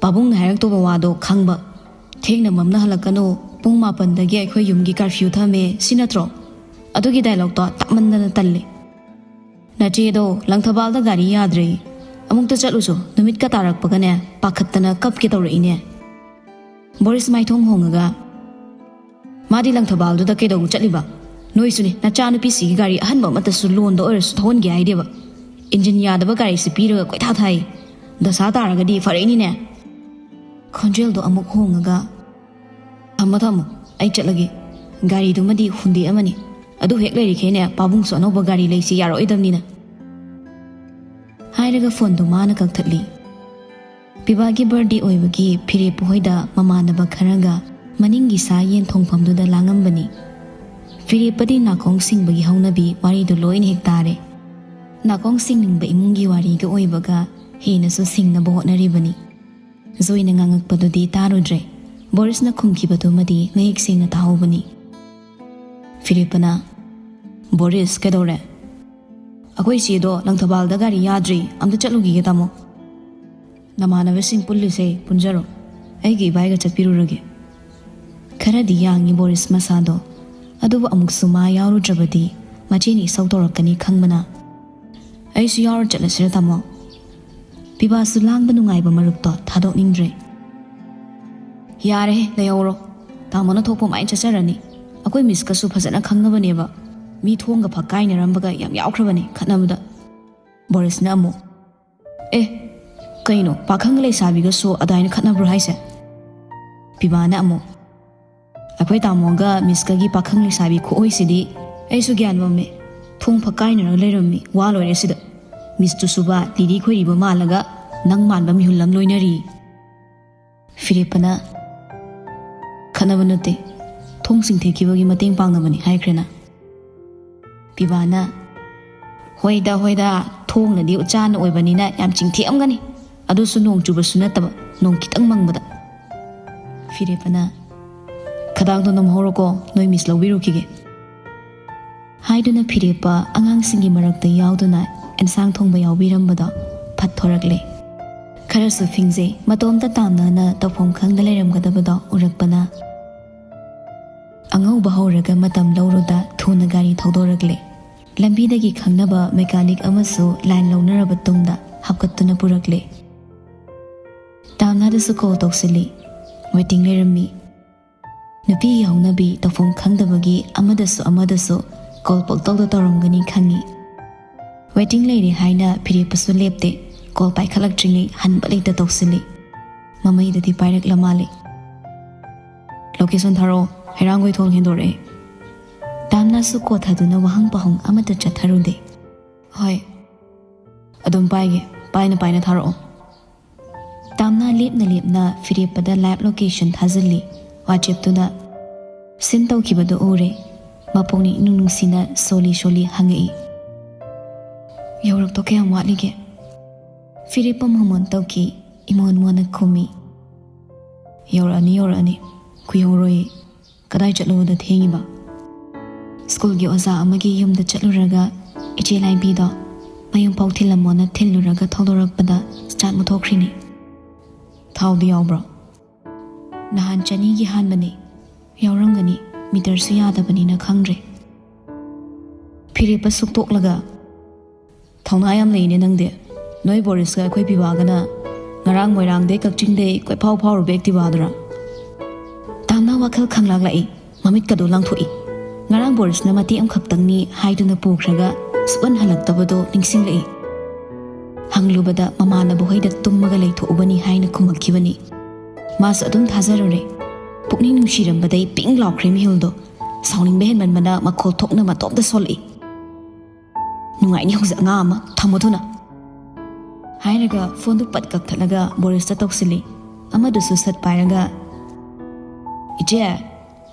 ꯄꯥꯕꯨꯡꯅ ꯍꯥꯏꯔꯛꯇꯧꯕ ꯋꯥꯗꯣ ꯈꯪꯕ꯫ ꯊꯦꯡꯅ ꯃꯝꯅ ꯍꯜꯂꯛꯀꯅꯨ, "ꯄꯨꯡ ꯃꯥꯄꯟꯗꯒꯤ ꯑꯩꯈꯣꯏ ꯌꯨꯝꯒꯤ ꯀꯥꯔꯐ꯭ꯌꯨ ꯊꯝꯃꯦ, ꯁꯤ ꯅꯠꯇ꯭ꯔꯣ?" ꯑꯗꯨꯒꯤ ꯗꯥꯏꯂꯣꯛꯇꯣ ꯇꯥꯃꯟꯗꯅ ꯇꯜꯂꯦ꯫ "ꯅꯆꯦꯗꯣ ꯂꯪꯊꯕꯥꯜꯗ ꯒꯥꯔꯤ ꯌꯥꯗ꯭ꯔꯦ, ꯑꯃꯨꯛꯇ ꯆꯠꯂꯨꯁꯨ, ꯅꯨꯃꯤꯠꯀ ꯇꯥꯔꯛꯄꯒꯅꯦ ꯄꯥꯈꯠꯇꯅ ꯀꯞꯀꯦ ꯇꯧꯔꯛꯏꯅꯦ"꯫ ꯕꯣꯔꯤꯁ ꯃꯥꯏꯊꯣꯡ ꯍꯣꯡꯉꯒ, "ꯃꯥꯗꯤ ꯂꯪꯊꯕꯥꯜꯗꯨꯗ ꯀꯩꯗꯧꯕ ꯆꯠꯂꯤꯕ? ꯅꯣꯏꯁꯨꯅꯦ, ꯅꯆꯥꯅꯨꯄꯤꯁꯤꯒꯤ ꯒꯥꯔꯤ ꯑꯍꯟꯕ ꯑꯃꯠꯇꯁꯨ ꯂꯣꯟꯗ ꯑꯣꯏꯔꯁꯨ ꯊꯧꯍꯟꯒꯦ ꯍꯥꯏꯗꯦꯕ꯫ ꯏꯟꯖꯤꯟ ꯌꯥꯗꯕ ꯒꯥꯔꯤꯁꯤ ꯄꯤꯔꯒ ꯀꯣꯏꯊꯥ ꯊꯥꯏ꯫ ꯗꯁꯥ ꯇꯥꯔꯒꯗꯤ ꯐꯔꯛꯏꯅꯤꯅꯦ"꯫ ꯈꯣꯟꯖꯦꯜꯗꯣ ꯑꯃꯨꯛ ꯍꯣꯡꯉꯒ, "ꯊꯝꯃꯣ ꯊꯝꯃꯣ, ꯑꯩ ꯆꯠꯂꯒꯦ꯫ ꯒꯥꯔꯤꯗꯨꯃꯗꯤ ꯍꯨꯟꯗꯦ ꯑꯃꯅꯤ꯫ ꯑꯗꯨ ꯍꯦꯛ ꯂꯩꯔꯤꯈꯩꯅꯦ ꯄꯥꯕꯨꯡꯁꯨ ꯑꯅꯧꯕ ꯒꯥꯔꯤ ꯂꯩꯁꯤ ꯌꯥꯔꯛꯑꯣꯏꯗꯕꯅꯤꯅ"꯫ ꯍꯥꯏꯔꯒ ꯐꯣꯟꯗꯣ ꯃꯥꯅ ꯀꯛꯊꯠꯂꯤ꯫ ꯄꯤꯕꯥꯒꯤ ꯕꯥꯔꯗꯦ ꯑꯣꯏꯕꯒꯤ ꯐꯤꯔꯦꯞꯄ ꯍꯣꯏꯗ ꯃꯃꯥꯟꯅꯕ ꯈꯔꯒ ꯃꯅꯤꯡꯒꯤ ꯁꯥ ꯌꯦꯟ ꯊꯣꯡꯐꯝꯗꯨꯗ ꯂꯥꯡꯉꯝꯕꯅꯤ꯫ ꯐꯤꯔꯦꯞꯄꯗꯤ ꯅꯥꯀꯣꯡ ꯁꯤꯡꯕꯒꯤ ꯍꯧꯅꯕꯤ ꯋꯥꯔꯤꯗꯨ ꯂꯣꯏꯅ ꯍꯦꯛ ꯇꯥꯔꯦ꯫ ꯅꯥꯀꯣꯡ ꯁꯤꯡꯅꯤꯡꯕ ꯏꯃꯨꯡꯒꯤ ꯋꯥꯔꯤꯒ ꯑꯣꯏꯕꯒ ꯍꯦꯟꯅꯁꯨ ꯁꯤꯡꯅꯕ ꯍꯣꯠꯅꯔꯤꯕꯅꯤ꯫ ꯖꯣꯏꯅ ꯉꯥꯡꯉꯛꯄꯗꯨꯗꯤ ꯇꯥꯔꯨꯗ꯭ꯔꯦ꯫ ꯕꯣꯔꯤꯁꯅ ꯈꯨꯝꯈꯤꯕꯗꯨꯃꯗꯤ ꯃꯌꯦꯛ ꯁꯦꯡꯅ ꯇꯥꯍꯧꯕꯅꯤ꯫ ꯐꯤꯔꯦꯞꯄꯅ, "ꯕꯣꯔꯤꯁ, ꯀꯩꯗꯧꯔꯦ?" "ꯑꯩꯈꯣꯏ ꯏꯆꯦꯗꯣ ꯂꯪꯊꯕꯥꯜꯗ ꯒꯥꯔꯤ ꯌꯥꯗ꯭ꯔꯤ, ꯑꯝꯇ ꯆꯠꯂꯨꯈꯤꯒꯦ ꯇꯥꯃꯣ"꯫ "ꯅꯃꯥꯟꯅꯕꯁꯤꯡ ꯄꯨꯜꯂꯤꯁꯦ ꯄꯨꯟꯖꯔꯣ, ꯑꯩꯒꯤ ꯏꯕꯥꯏꯒ ꯆꯠꯄꯤꯔꯨꯔꯒꯦ"꯫ ꯈꯔꯗꯤ ꯌꯥꯡꯉꯤ ꯕꯣꯔꯤꯁ ꯃꯁꯥꯗꯣ, ꯑꯗꯨꯕꯨ ꯑꯃꯨꯛꯁꯨ ꯃꯥ ꯌꯥꯎꯔꯨꯗ꯭ꯔꯕꯗꯤ ꯃꯆꯦꯅ ꯏꯁꯧ ꯇꯧꯔꯛꯀꯅꯤ ꯈꯪꯕꯅ꯫ "ꯑꯩꯁꯨ ꯌꯥꯎꯔ ꯆꯠꯂꯁꯤꯔ ꯇꯥꯃꯣ?" ꯄꯤꯕꯥꯁꯨ ꯂꯥꯡꯕ ꯅꯨꯡꯉꯥꯏꯕ ꯃꯔꯨꯞꯇꯣ ꯊꯥꯗꯣꯛꯅꯤꯡꯗ꯭ꯔꯦ꯫ "ꯌꯥꯔꯦꯍꯦ, ꯂꯩꯍꯧꯔꯣ꯫ ꯇꯥꯃꯣꯅ ꯊꯣꯛꯄ ꯃꯥꯏꯅ ꯆꯠꯆꯔꯅꯤ꯫ ꯑꯩꯈꯣꯏ ꯃꯤꯁꯀꯁꯨ ꯐꯖꯅ ꯈꯪꯅꯕꯅꯦꯕ꯫ ꯃꯤ ꯊꯣꯡꯒ ꯐꯛ ꯀꯥꯏꯅꯔꯝꯕꯒ ꯌꯥꯝ ꯌꯥꯎꯈ꯭ꯔꯕꯅꯦ ꯈꯠꯅꯕꯗ"꯫ ꯕꯣꯔꯤꯁꯅ ꯑꯃꯨꯛ, "ꯑꯦ, ꯀꯩꯅꯣ, ꯄꯥꯈꯪ ꯂꯩꯁꯥꯕꯤꯒꯁꯨ ꯑꯗꯨꯃꯥꯏꯅ ꯈꯠꯅꯕ꯭ꯔꯣ ꯍꯥꯏꯁꯦ?" ꯄꯤꯕꯥꯅ ꯑꯃꯨꯛ, "ꯑꯩꯈꯣꯏ ꯇꯥꯃꯣꯒ ꯃꯤꯁꯀꯒꯤ ꯄꯥꯈꯪ ꯂꯩꯁꯥꯕꯤ ꯈꯨꯑꯣꯏꯁꯤꯗꯤ ꯑꯩꯁꯨ ꯒ꯭ꯌꯥꯟ ꯃꯝꯃꯦ꯫ ꯊꯣꯡ ꯐꯛ ꯀꯥꯏꯅꯔꯒ ꯂꯩꯔꯝꯃꯤ, ꯋꯥ ꯂꯣꯏꯔꯦ ꯁꯤꯗ꯫ ꯃꯤꯁꯇꯨꯁꯨꯕ ꯂꯤꯔꯤ ꯈꯣꯏꯔꯤꯕ ꯃꯥꯜꯂꯒ ꯅꯪ ꯃꯥꯟꯕ ꯃꯤꯍꯨꯜ ꯑꯃ ꯂꯣꯏꯅꯔꯤ"꯫ ꯐꯤꯔꯦꯞꯄꯅ, "ꯈꯠꯅꯕ ꯅꯠꯇꯦ, ꯊꯣꯡ ꯆꯤꯡꯊꯦꯛꯈꯤꯕꯒꯤ ꯃꯇꯦꯡ ꯄꯥꯡꯅꯕꯅꯤ" ꯍꯥꯏꯈ꯭ꯔꯦꯅ꯫ ꯄꯤꯕꯥꯅ, "ꯍꯣꯏꯗ, ꯍꯣꯏꯗ, ꯊꯣꯡꯅꯗꯤ ꯎꯆꯥꯟꯅ ꯑꯣꯏꯕꯅꯤꯅ ꯌꯥꯝ ꯆꯤꯡꯊꯦꯛꯑꯝꯒꯅꯤ, ꯑꯗꯨꯁꯨ ꯅꯣꯡ ꯆꯨꯕꯁꯨ ꯅꯠꯇꯕ, ꯅꯣꯡ ꯈꯤꯇꯪ ꯃꯪꯕꯗ"꯫ ꯐꯤꯔꯦꯞꯄꯅ, "ꯈꯗꯥꯡꯗꯣ ꯅꯝꯍꯧꯔꯣꯀꯣ, ꯅꯣꯏ ꯃꯤꯁ ꯂꯧꯕꯤꯔꯨꯈꯤꯒꯦ" ꯍꯥꯏꯗꯨꯅ ꯐꯤꯔꯦꯞꯄ ꯑꯉꯥꯡꯁꯤꯡꯒꯤ ꯃꯔꯛꯇ ꯌꯥꯎꯗꯨꯅ ꯑꯦꯟꯁꯥꯡ ꯊꯣꯡꯕ ꯌꯥꯎꯕꯤꯔꯝꯕꯗꯣ ꯐꯠ ꯊꯣꯔꯛꯂꯦ꯫ ꯈꯔꯁꯨ ꯐꯤꯡꯖꯩ, ꯃꯇꯣꯝꯇ ꯇꯥꯝꯅꯅ ꯇꯧꯐꯝ ꯈꯪꯗ ꯂꯩꯔꯝꯒꯗꯕꯗꯣ ꯎꯔꯛꯄꯅ꯫ ꯑꯉꯧꯕ ꯍꯧꯔꯒ ꯃꯇꯝ ꯂꯧꯔꯨꯗ ꯊꯨꯅ ꯒꯥꯔꯤ ꯊꯧꯗꯣꯔꯛꯂꯦ꯫ ꯂꯝꯕꯤꯗꯒꯤ ꯈꯪꯅꯕ ꯃꯦꯀꯥꯅꯤꯛ ꯑꯃꯁꯨ ꯂꯥꯏꯟ ꯂꯧꯅꯔꯕ ꯇꯨꯡꯗ ꯍꯥꯞꯀꯠꯇꯨꯅ ꯄꯨꯔꯛꯂꯦ꯫ ꯇꯥꯝꯅꯥꯗꯁꯨ ꯀꯣꯜ ꯇꯧꯁꯤꯜꯂꯤ꯫ ꯋꯦꯇꯤꯡ ꯂꯩꯔꯝꯃꯤ꯫ ꯅꯨꯄꯤꯒꯤ ꯍꯧꯅꯕꯤ ꯇꯧꯐꯝ ꯈꯪꯗꯕꯒꯤ ꯑꯃꯗꯁꯨ ꯑꯃꯗꯁꯨ ꯀꯣꯜ ꯄꯪꯇꯧꯗ ꯇꯧꯔꯝꯒꯅꯤ ꯈꯪꯉꯤ꯫ ꯋꯦꯇꯤꯡ ꯂꯩꯔꯦ ꯍꯥꯏꯅ ꯐꯤꯔꯦꯞꯄꯁꯨ ꯂꯦꯞꯇꯦ꯫ ꯀꯣꯜ ꯄꯥꯏꯈꯠꯂꯛꯇ꯭ꯔꯤꯉꯩ ꯍꯟꯕ ꯂꯩꯇ ꯇꯧꯁꯤꯜꯂꯤ꯫ ꯃꯃꯩꯗꯗꯤ ꯄꯥꯏꯔꯛꯂ ꯃꯥꯜꯂꯤ꯫ "ꯂꯣꯀꯦꯁꯟ ꯊꯥꯔꯛꯑꯣ, ꯍꯩꯔꯥꯡꯒꯣꯏ ꯊꯣꯡ ꯍꯦꯟꯗꯣꯔꯛꯑꯦ꯫" ꯇꯥꯝꯅꯥꯁꯨ ꯀꯣꯊꯗꯨꯅ ꯋꯥꯍꯪ ꯄꯥꯎꯍꯪ ꯑꯃꯠꯇ ꯆꯠꯊꯔꯨꯗꯦ꯫ "ꯍꯣꯏ, ꯑꯗꯨꯝ ꯄꯥꯏꯒꯦ, ꯄꯥꯏꯅ ꯄꯥꯏꯅ ꯊꯥꯔꯛꯑꯣ꯫" Tamna ꯂꯦꯞꯅ ꯂꯦꯞꯅ ꯐꯤꯔꯦꯞꯄꯗ live location ꯊꯥꯖꯤꯜꯂꯤ꯫ ꯋꯥꯆꯦꯞꯇꯨꯗ ꯁꯤꯟ ꯇꯧꯈꯤꯕꯗꯨ ꯎꯔꯦ꯫ ꯃꯄꯨꯛꯅꯤꯡ ꯏꯅꯨꯡ ꯅꯨꯡꯁꯤꯅ ꯁꯣꯜꯂꯤ ꯁꯣꯜꯂꯤ ꯍꯪꯉꯛꯏ꯫ "ꯌꯧꯔꯛꯇꯧ ꯀꯌꯥꯝ ꯋꯥꯠꯂꯤꯒꯦ?" ꯐꯤꯔꯦꯞꯄ ꯃꯣꯃꯣꯟ ꯇꯧꯈꯤ꯫ ꯏꯃꯣꯟ ꯃꯣꯟꯅ ꯈꯨꯝꯃꯤ꯫ "ꯌꯧꯔꯛꯑꯅꯤ, ꯌꯧꯔꯛꯑꯅꯤ꯫ ꯀꯨꯏꯍꯧꯔꯣꯏ꯫ ꯀꯗꯥꯏ ꯆꯠꯂꯨꯕꯗ ꯊꯦꯡꯉꯤꯕ?" "ꯁ꯭ꯀꯨꯜꯒꯤ ꯑꯣꯖꯥ ꯑꯃꯒꯤ ꯌꯨꯝꯗ ꯆꯠꯂꯨꯔꯒ ꯏꯆꯦ ꯂꯥꯏꯕꯤꯗꯣ ꯃꯌꯨꯝ ꯐꯥꯎ ꯊꯤꯜꯂꯝꯃꯣꯅ ꯊꯤꯜꯂꯨꯔꯒ ꯊꯧꯗꯣꯔꯛꯄꯗ ꯁ꯭ꯇꯥꯔꯠ ꯃꯨꯠꯊꯣꯛꯈ꯭ꯔꯤꯅꯤ꯫" "ꯊꯥꯎꯗꯤ ꯌꯥꯎꯕ꯭ꯔꯣ?" "ꯅꯍꯥꯟ ꯆꯅꯤꯒꯤ ꯍꯥꯟꯕꯅꯤ꯫ ꯌꯥꯎꯔꯝꯒꯅꯤ, ꯃꯤꯇꯔꯁꯨ ꯌꯥꯗꯕꯅꯤꯅ ꯈꯪꯗ꯭ꯔꯦ꯫" ꯐꯤꯔꯦꯞꯄ ꯁꯨꯛꯇꯣꯛꯂꯒ, "ꯊꯧꯅꯥ ꯌꯥꯝ ꯂꯩꯅꯦ ꯅꯪꯗꯤ꯫ ꯅꯣꯏ ꯕꯣꯔꯤꯁꯀ ꯑꯩꯈꯣꯏ ꯄꯤꯕꯥꯒꯅ ꯉꯔꯥꯡ ꯃꯣꯏꯔꯥꯡꯗꯩ ꯀꯛꯆꯤꯡꯗꯩ ꯀꯣꯏꯐꯥꯎ ꯐꯥꯎꯔꯨꯕ ꯑꯦꯛꯇꯤꯚꯥꯗꯨꯔꯥ?" ꯇꯥꯝꯅꯥ ꯋꯥꯈꯜ ꯈꯪꯂꯥꯛꯂꯛꯏ꯫ ꯃꯃꯤꯠꯀꯗꯣ ꯂꯥꯡꯊꯣꯛꯏ꯫ ꯉꯔꯥꯡ ꯕꯣꯔꯤꯁꯅ ꯃꯇꯦꯛ ꯑꯃꯈꯛꯇꯪꯅꯤ ꯍꯥꯏꯗꯨꯅ ꯄꯨꯈ꯭ꯔꯒ ꯁꯨꯛꯍꯟ ꯍꯜꯂꯛꯇꯕꯗꯣ ꯅꯤꯡꯁꯤꯡꯂꯛꯏ꯫ ꯍꯪꯂꯨꯕꯗ ꯃꯃꯥꯟꯅꯕ ꯍꯣꯏꯗ ꯇꯨꯝꯃꯒ ꯂꯩꯊꯣꯛꯎꯕꯅꯤ ꯍꯥꯏꯅ ꯈꯨꯝꯃꯛꯈꯤꯕꯅꯤ꯫ ꯃꯥꯁꯨ ꯑꯗꯨꯝ ꯊꯥꯖꯔꯨꯔꯦ꯫ ꯄꯨꯛꯅꯤꯡ ꯅꯨꯡꯁꯤꯔꯝꯕꯗꯩ ꯄꯤꯡ ꯂꯥꯎꯈ꯭ꯔꯦ ꯃꯤꯍꯨꯜꯗꯣ꯫ ꯁꯥꯎꯅꯤꯡꯕ ꯍꯦꯟꯃꯟꯕꯅ ꯃꯈꯣꯜ ꯊꯣꯛꯅ ꯃꯇꯣꯝꯇ ꯁꯣꯜꯂꯛꯏ꯫ "ꯅꯨꯡꯉꯥꯏꯅꯤ ꯍꯧꯖꯤꯛ ꯑꯉꯥꯡ ꯑꯃ, ꯊꯝꯃꯨ ꯊꯨꯅ꯫" ꯍꯥꯏꯔꯒ ꯐꯣꯟꯗꯨ ꯄꯠ ꯀꯛꯊꯠꯂꯒ ꯕꯣꯔꯤꯁꯇ ꯇꯧꯁꯤꯜꯂꯤ꯫ ꯑꯃꯗꯨꯁꯨ ꯁꯠ ꯄꯥꯏꯔꯒ, "ꯏꯆꯦ,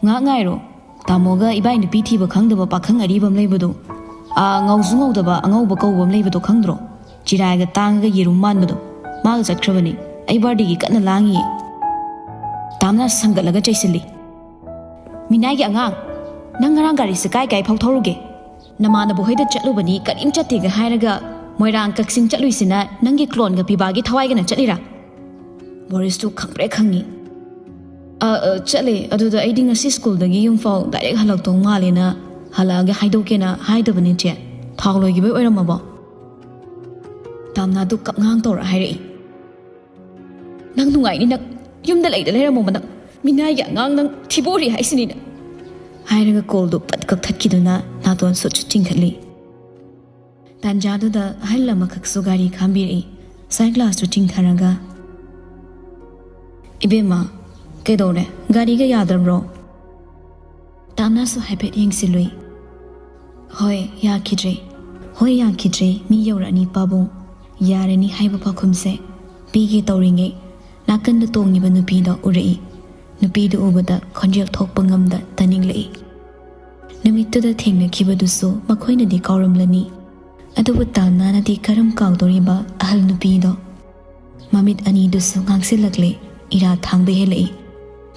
ꯉꯥꯏꯍꯥꯛ ꯉꯥꯏꯔꯣ꯫ ꯇꯥꯃꯣꯒ ꯏꯕꯥꯏ ꯅꯨꯄꯤ ꯊꯤꯕ ꯈꯪꯗꯕ ꯄꯥꯈꯪ ꯑꯔꯤꯕ ꯑꯃ ꯂꯩꯕꯗꯣ, ꯑꯥ, ꯉꯧꯁꯨ ꯉꯧꯗꯕ ꯑꯉꯧꯕ ꯀꯧꯕ ꯑꯃ ꯂꯩꯕꯗꯣ ꯈꯪꯗ꯭ꯔꯣ? ꯆꯤꯔꯥꯏꯒ ꯇꯥꯡꯉꯒ ꯌꯦꯔꯨꯝ ꯃꯥꯟꯕꯗꯣ꯫ ꯃꯥꯒ ꯆꯠꯈ꯭ꯔꯕꯅꯤ꯫ ꯑꯩ ꯕꯥꯔꯗꯦꯒꯤ ꯀꯟꯅ ꯂꯥꯡꯉꯤꯌꯦ꯫" ꯇꯥꯝꯅ ꯁꯪꯒꯠꯂꯒ ꯆꯩꯁꯤꯜꯂꯤ꯫ "ꯃꯤꯅꯥꯏꯒꯤ ꯑꯉꯥꯡ, ꯅꯪ ꯉꯔꯥꯡ ꯒꯥꯔꯤꯁꯦ ꯀꯥꯏ ꯀꯥꯏ ꯐꯥꯎ ꯊꯧꯔꯨꯒꯦ? ꯅꯃꯥꯟꯅꯕ ꯍꯣꯏꯗ ꯆꯠꯂꯨꯕꯅꯤ, ꯀꯔꯤꯝ ꯆꯠꯇꯦꯒ ꯍꯥꯏꯔꯒ ꯃꯣꯏꯔꯥꯡ ꯀꯛꯆꯤꯡ ꯆꯠꯂꯨꯏꯁꯤꯅ ꯅꯪꯒꯤ ꯀ꯭ꯂꯣꯟꯒ ꯄꯤꯕꯥꯒꯤ ꯊꯋꯥꯏꯒꯅ ꯆꯠꯂꯤꯔꯥ?" ꯕꯣꯔꯤꯁꯇꯨ ꯈꯪꯄ꯭ꯔꯦꯛ ꯈꯪꯉꯤ꯫ "ꯑ, ꯑ, ꯆꯠꯂꯦ꯫ ꯑꯗꯨꯗ ꯑꯩꯗꯤ ꯉꯁꯤ ꯁ꯭ꯀꯨꯜꯗꯒꯤ ꯌꯨꯝꯐꯥꯎ ꯗꯥꯏꯔꯦꯛ ꯍꯜꯂꯛꯇꯧ ꯃꯥꯜꯂꯦꯅ ꯍꯜꯂꯛꯑꯒ ꯍꯥꯏꯗꯣꯛꯀꯦꯅ ꯍꯥꯏꯗꯕꯅꯦ, ꯆꯦ꯫ ꯊꯥꯎ ꯂꯣꯏꯈꯤꯕꯩ ꯑꯣꯏꯔꯝꯃꯕꯣ?" ꯇꯥꯝꯅꯥꯗꯨ ꯀꯞꯉꯥꯡ ꯇꯧꯔ ꯍꯥꯏꯔꯛꯏ꯫ "ꯅꯪ ꯅꯨꯡꯉꯥꯏꯅꯤ ꯅꯪ꯫ ꯌꯨꯝꯗ ꯂꯩꯗ ꯂꯩꯔꯝꯃꯣꯕ ꯅꯪ꯫ ꯃꯤꯅꯥꯏꯒꯤ ꯑꯉꯥꯡ ꯅꯪ ꯊꯤꯕꯣꯔꯤ ꯍꯥꯏꯁꯤꯅꯤ ꯅꯪ"꯫ ꯍꯥꯏꯔꯒ ꯀꯣꯜꯗꯨ ꯄꯠ ꯀꯛꯊꯠꯈꯤꯗꯨꯅ ꯅꯥꯇꯣꯟ ꯁꯨꯠ ꯁꯨꯠ ꯆꯤꯡꯈꯠꯂꯤ꯫ ꯇꯥꯟꯖꯥꯗꯨꯗ ꯑꯍꯜ ꯑꯃꯈꯛꯁꯨ ꯒꯥꯔꯤ ꯈꯥꯝꯕꯤꯔꯛꯏ꯫ ꯁꯟ ꯒ꯭ꯂꯥꯁꯇꯨ ꯆꯤꯡꯊꯔꯒ, "ꯏꯕꯦꯝꯃ, ꯀꯩꯗꯧꯔꯦ? ꯒꯥꯔꯤꯒ ꯌꯥꯗ꯭ꯔꯕ꯭ꯔꯣ?" ꯇꯥꯝꯅꯥꯁꯨ ꯍꯥꯏꯐꯦꯠ ꯌꯦꯡꯁꯤꯜꯂꯨꯏ꯫ "ꯍꯣꯏ, ꯌꯥꯈꯤꯗ꯭ꯔꯦ꯫ ꯍꯣꯏ, ꯌꯥꯈꯤꯗ꯭ꯔꯦ꯫ ꯃꯤ ꯌꯧꯔꯛꯑꯅꯤ ꯄꯥꯕꯨꯡ꯫ ꯌꯥꯔꯅꯤ ꯍꯥꯏꯕ ꯄꯥꯎꯈꯨꯝꯁꯦ ꯄꯤꯒꯦ ꯇꯧꯔꯤꯉꯩ ꯅꯥꯀꯟꯗ ꯇꯣꯡꯉꯤꯕ ꯅꯨꯄꯤꯗꯣ ꯎꯔꯛꯏ꯫ ꯅꯨꯄꯤꯗꯨ ꯎꯕꯗ ꯈꯣꯟꯖꯦꯜ ꯊꯣꯛꯄ ꯉꯝꯗ ꯇꯥꯅꯤꯡꯂꯛꯏ꯫ ꯅꯨꯃꯤꯠꯇꯨꯗ ꯊꯦꯡꯅꯈꯤꯕꯗꯨꯁꯨ ꯃꯈꯣꯏꯅꯗꯤ ꯀꯥꯎꯔꯝꯂꯅꯤ꯫ ꯑꯗꯨꯕꯨ ꯇꯥꯝꯅꯥꯅꯗꯤ ꯀꯔꯝ ꯀꯥꯎꯗꯣꯔꯤꯕ ꯑꯍꯜ ꯅꯨꯄꯤꯗꯣ? ꯃꯃꯤꯠ ꯑꯅꯤꯗꯨꯁꯨ ꯉꯥꯡꯁꯤꯜꯂꯛꯂꯦ, ꯏꯔꯥ ꯊꯥꯡꯕ ꯍꯦꯜꯂꯛꯏ꯫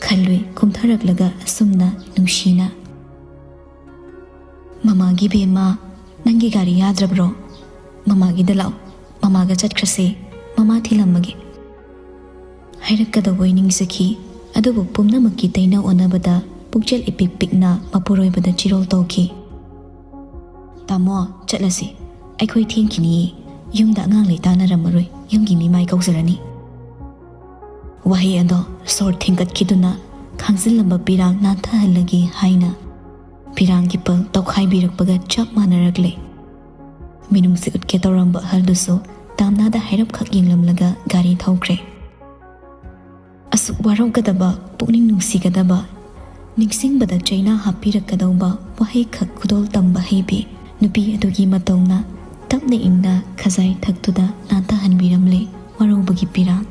ꯈꯜꯂꯨꯏ ꯀꯨꯝꯊꯔꯛꯂꯒ ꯑꯁꯨꯝꯅ ꯅꯨꯡꯁꯤꯅ꯫ "ꯃꯃꯥꯒꯤ ꯕꯦꯝꯃ, ꯅꯪꯒꯤ ꯒꯥꯔꯤ ꯌꯥꯗ꯭ꯔꯕ꯭ꯔꯣ? ꯃꯃꯥꯒꯤꯗ ꯂꯥꯛꯑꯣ, ꯃꯃꯥꯒ ꯆꯠꯈ꯭ꯔꯁꯦ, ꯃꯃꯥ ꯊꯤꯜꯂꯝꯃꯒꯦ" ꯍꯥꯏꯔꯛꯀꯗꯧꯕꯩ ꯅꯤꯡꯖꯈꯤ꯫ ꯑꯗꯨꯕꯨ ꯄꯨꯝꯅꯃꯛꯀꯤ ꯇꯩꯅ ꯑꯣꯟꯅꯕꯗ ꯄꯨꯛꯆꯦꯜ ꯏꯄꯤꯛ ꯄꯤꯛꯅ ꯃꯄꯨꯔꯣꯏꯕꯗ ꯆꯤꯔꯣꯜ ꯇꯧꯈꯤ꯫ "ꯇꯥꯃꯣ, ꯆꯠꯂꯁꯤ꯫ ꯑꯩꯈꯣꯏ ꯊꯦꯡꯈꯤꯅꯤꯌꯦ꯫ ꯌꯨꯝꯗ ꯑꯉꯥꯡ ꯂꯩ ꯇꯥꯟꯅꯔꯝꯃꯔꯣꯏ꯫ ꯌꯨꯝꯒꯤ ꯃꯤꯃꯥꯏ ꯀꯧꯖꯔꯅꯤ"꯫ ꯋꯥꯍꯩ ꯑꯗꯣ ꯁꯣꯔ ꯊꯤꯡꯒꯠꯈꯤꯗꯨꯅ ꯈꯥꯡꯖꯤꯜꯂꯝꯕ ꯄꯤꯔꯥꯡ ꯅꯥꯟꯊꯍꯜꯂꯒꯦ ꯍꯥꯏꯅ ꯄꯤꯔꯥꯡꯒꯤ ꯄꯜ ꯇꯧꯈꯥꯏꯕꯤꯔꯛꯄꯒ ꯆꯞ ꯃꯥꯟꯅꯔꯛꯂꯦ꯫ ꯃꯤꯅꯨꯡꯁꯤ ꯎꯠꯀꯦ ꯇꯧꯔꯝꯕ ꯑꯍꯜꯗꯨꯁꯨ ꯇꯥꯝꯅꯥꯗ ꯍꯥꯏꯔꯞꯈꯛ ꯌꯦꯡꯂꯝꯂꯒ ꯒꯥꯔꯤ ꯊꯧꯈ꯭ꯔꯦ꯫ ꯑꯁꯨꯛ ꯋꯥꯔꯧꯒꯗꯕ, ꯄꯨꯛꯅꯤꯡ ꯅꯨꯡꯁꯤꯒꯗꯕ, ꯅꯤꯡꯁꯤꯡꯕꯗ ꯆꯩꯅꯥ ꯍꯥꯞꯄꯤꯔꯛꯀꯗꯧꯕ ꯋꯥꯍꯩꯈꯛ ꯈꯨꯗꯣꯜ ꯇꯝꯕ ꯍꯩꯕꯤ ꯅꯨꯄꯤ ꯑꯗꯨꯒꯤ ꯃꯇꯧꯅ ꯇꯞꯅ ꯏꯪꯅ ꯈꯖꯥꯏ ꯊꯛꯇꯨꯗ ꯅꯥꯟꯊꯍꯟꯕꯤꯔꯝꯂꯦ ꯋꯥꯔꯧꯕꯒꯤ ꯄꯤꯔꯥꯡ꯫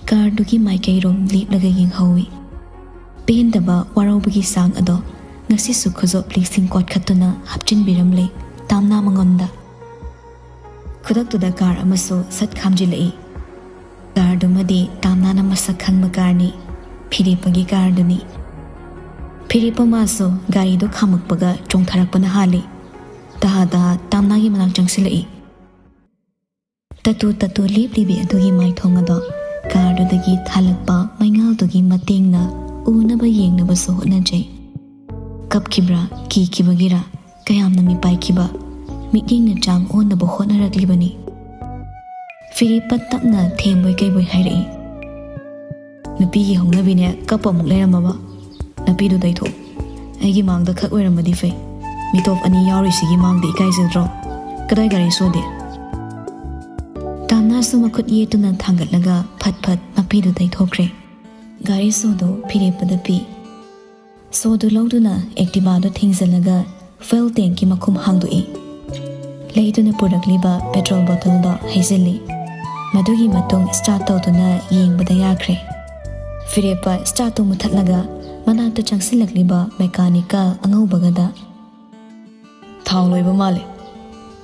ꯀꯥꯔꯗꯨꯒꯤ ꯃꯥꯏꯀꯩꯔꯣꯝ ꯂꯦꯞꯂꯒ ꯌꯦꯡꯍꯧꯏ꯫ ꯄꯦꯟꯗꯕ ꯋꯥꯔꯧꯕꯒꯤ ꯆꯥꯡ ꯑꯗꯣ ꯉꯁꯤꯁꯨ ꯈꯨꯖꯣꯞ ꯂꯤꯛꯁꯤꯡ ꯀꯣꯠꯈꯠꯇꯨꯅ ꯍꯥꯞꯆꯤꯟꯕꯤꯔꯝꯂꯦ ꯇꯥꯝꯅꯥ ꯃꯉꯣꯟꯗ꯫ ꯈꯨꯗꯛꯇꯨꯗ ꯀꯥꯔ ꯑꯃꯁꯨ ꯁꯠ ꯈꯥꯝꯖꯤꯜꯂꯛꯏ꯫ ꯀꯥꯔꯗꯨꯃꯗꯤ ꯇꯥꯝꯅꯥꯅ ꯃꯁꯛ ꯈꯪꯕ ꯀꯥꯔꯅꯤ꯫ ꯐꯤꯔꯦꯞꯄꯒꯤ ꯀꯥꯔꯗꯨꯅꯤ꯫ ꯐꯤꯔꯦꯞꯄ ꯃꯥꯁꯨ ꯒꯥꯔꯤꯗꯨ ꯈꯥꯝꯃꯛꯄꯒ ꯆꯣꯡꯊꯔꯛꯄꯅ ꯍꯥꯜꯂꯤ꯫ ꯇꯍꯥ ꯇꯍꯥ ꯇꯥꯝꯅꯥꯒꯤ ꯃꯅꯥꯛ ꯆꯪꯁꯤꯜꯂꯛꯏ꯫ ꯇꯠꯇꯨ ꯇꯠꯇꯨ ꯂꯦꯞꯂꯤꯕꯤ ꯑꯗꯨꯒꯤ ꯃꯥꯏꯊꯣꯡ ꯑꯗꯣ ꯀꯥꯔꯗꯨꯗꯒꯤ ꯊꯥꯜꯂꯛꯄ ꯃꯩꯉꯥꯜꯗꯨꯒꯤ ꯃꯇꯦꯡꯅ ꯎꯅꯕ ꯌꯦꯡꯅꯕꯁꯨ ꯍꯣꯠꯅꯖꯩ꯫ ꯀꯞꯈꯤꯕ꯭ꯔꯥ, ꯀꯤꯈꯤꯕꯒꯤꯔꯥ, ꯀꯌꯥꯝꯅ ꯃꯤꯄꯥꯏꯈꯤꯕ ꯃꯤꯠꯌꯦꯡꯅ ꯆꯥꯡ ꯑꯣꯟꯅꯕ ꯍꯣꯠꯅꯔꯛꯂꯤꯕꯅꯤ꯫ ꯐꯤꯔꯦꯞꯄ ꯇꯞꯅ ꯊꯦꯝꯕꯣꯏ ꯀꯩꯕꯣꯏ ꯍꯥꯏꯔꯛꯏ, "ꯅꯨꯄꯤꯒꯤ ꯍꯧꯅꯕꯤꯅꯦ, ꯀꯞꯄ ꯑꯃꯨꯛ ꯂꯩꯔꯝꯃꯕ꯫ ꯅꯥꯄꯤꯗꯨ ꯇꯩꯊꯣꯛ꯫ ꯑꯩꯒꯤ ꯃꯥꯡꯗ ꯈꯛ ꯑꯣꯏꯔꯝꯃꯗꯤ ꯐꯩ꯫ ꯃꯤꯇꯣꯞ ꯑꯅꯤ ꯌꯥꯎꯔꯤꯁꯤꯒꯤ ꯃꯥꯡꯗ ꯏꯀꯥꯏꯖꯗ꯭ꯔꯣ? ꯀꯗꯥꯏ ꯒꯥꯔꯤ ꯁꯣꯗꯤ?" ꯇꯥꯝꯅꯥꯁꯨ ꯃꯈꯨꯠ ꯌꯦꯠꯇꯨꯅ ꯊꯥꯡꯒꯠꯂꯒ ꯐꯠ ꯐꯠ ꯅꯥꯄꯤꯗꯨ ꯇꯩꯊꯣꯛꯈ꯭ꯔꯦ꯫ ꯒꯥꯔꯤ ꯁꯣꯗꯨ ꯐꯤꯔꯦꯞꯄꯗ ꯄꯤ꯫ ꯁꯣꯗꯨ ꯂꯧꯗꯨꯅ ꯑꯦꯛꯇꯤꯚꯥꯗꯨ ꯊꯤꯡꯖꯤꯜꯂꯒ ꯐ꯭ꯌꯨꯜ ꯇꯦꯡꯀꯤ ꯃꯈꯨꯝ ꯍꯥꯡꯗꯣꯛꯏ꯫ ꯂꯩꯗꯨꯅ ꯄꯨꯔꯛꯂꯤꯕ ꯄꯦꯇ꯭ꯔꯣꯜ ꯕꯣꯇꯜꯗꯣ ꯍꯩꯖꯤꯜꯂꯤ꯫ ꯃꯗꯨꯒꯤ ꯃꯇꯨꯡ ꯁ꯭ꯇꯥꯔꯠ ꯇꯧꯗꯨꯅ ꯌꯦꯡꯕꯗ ꯌꯥꯈ꯭ꯔꯦ꯫ ꯐꯤꯔꯦꯞꯄ ꯁ꯭ꯇꯥꯔꯠꯇꯨ ꯃꯨꯊꯠꯂꯒ ꯃꯅꯥꯛꯇ ꯆꯪꯁꯤꯜꯂꯛꯂꯤꯕ ꯃꯦꯀꯥꯅꯤꯛꯀ ꯑꯉꯧꯕꯒꯗ, "ꯊꯥꯎ ꯂꯣꯏꯕ ꯃꯥꯜꯂꯦ꯫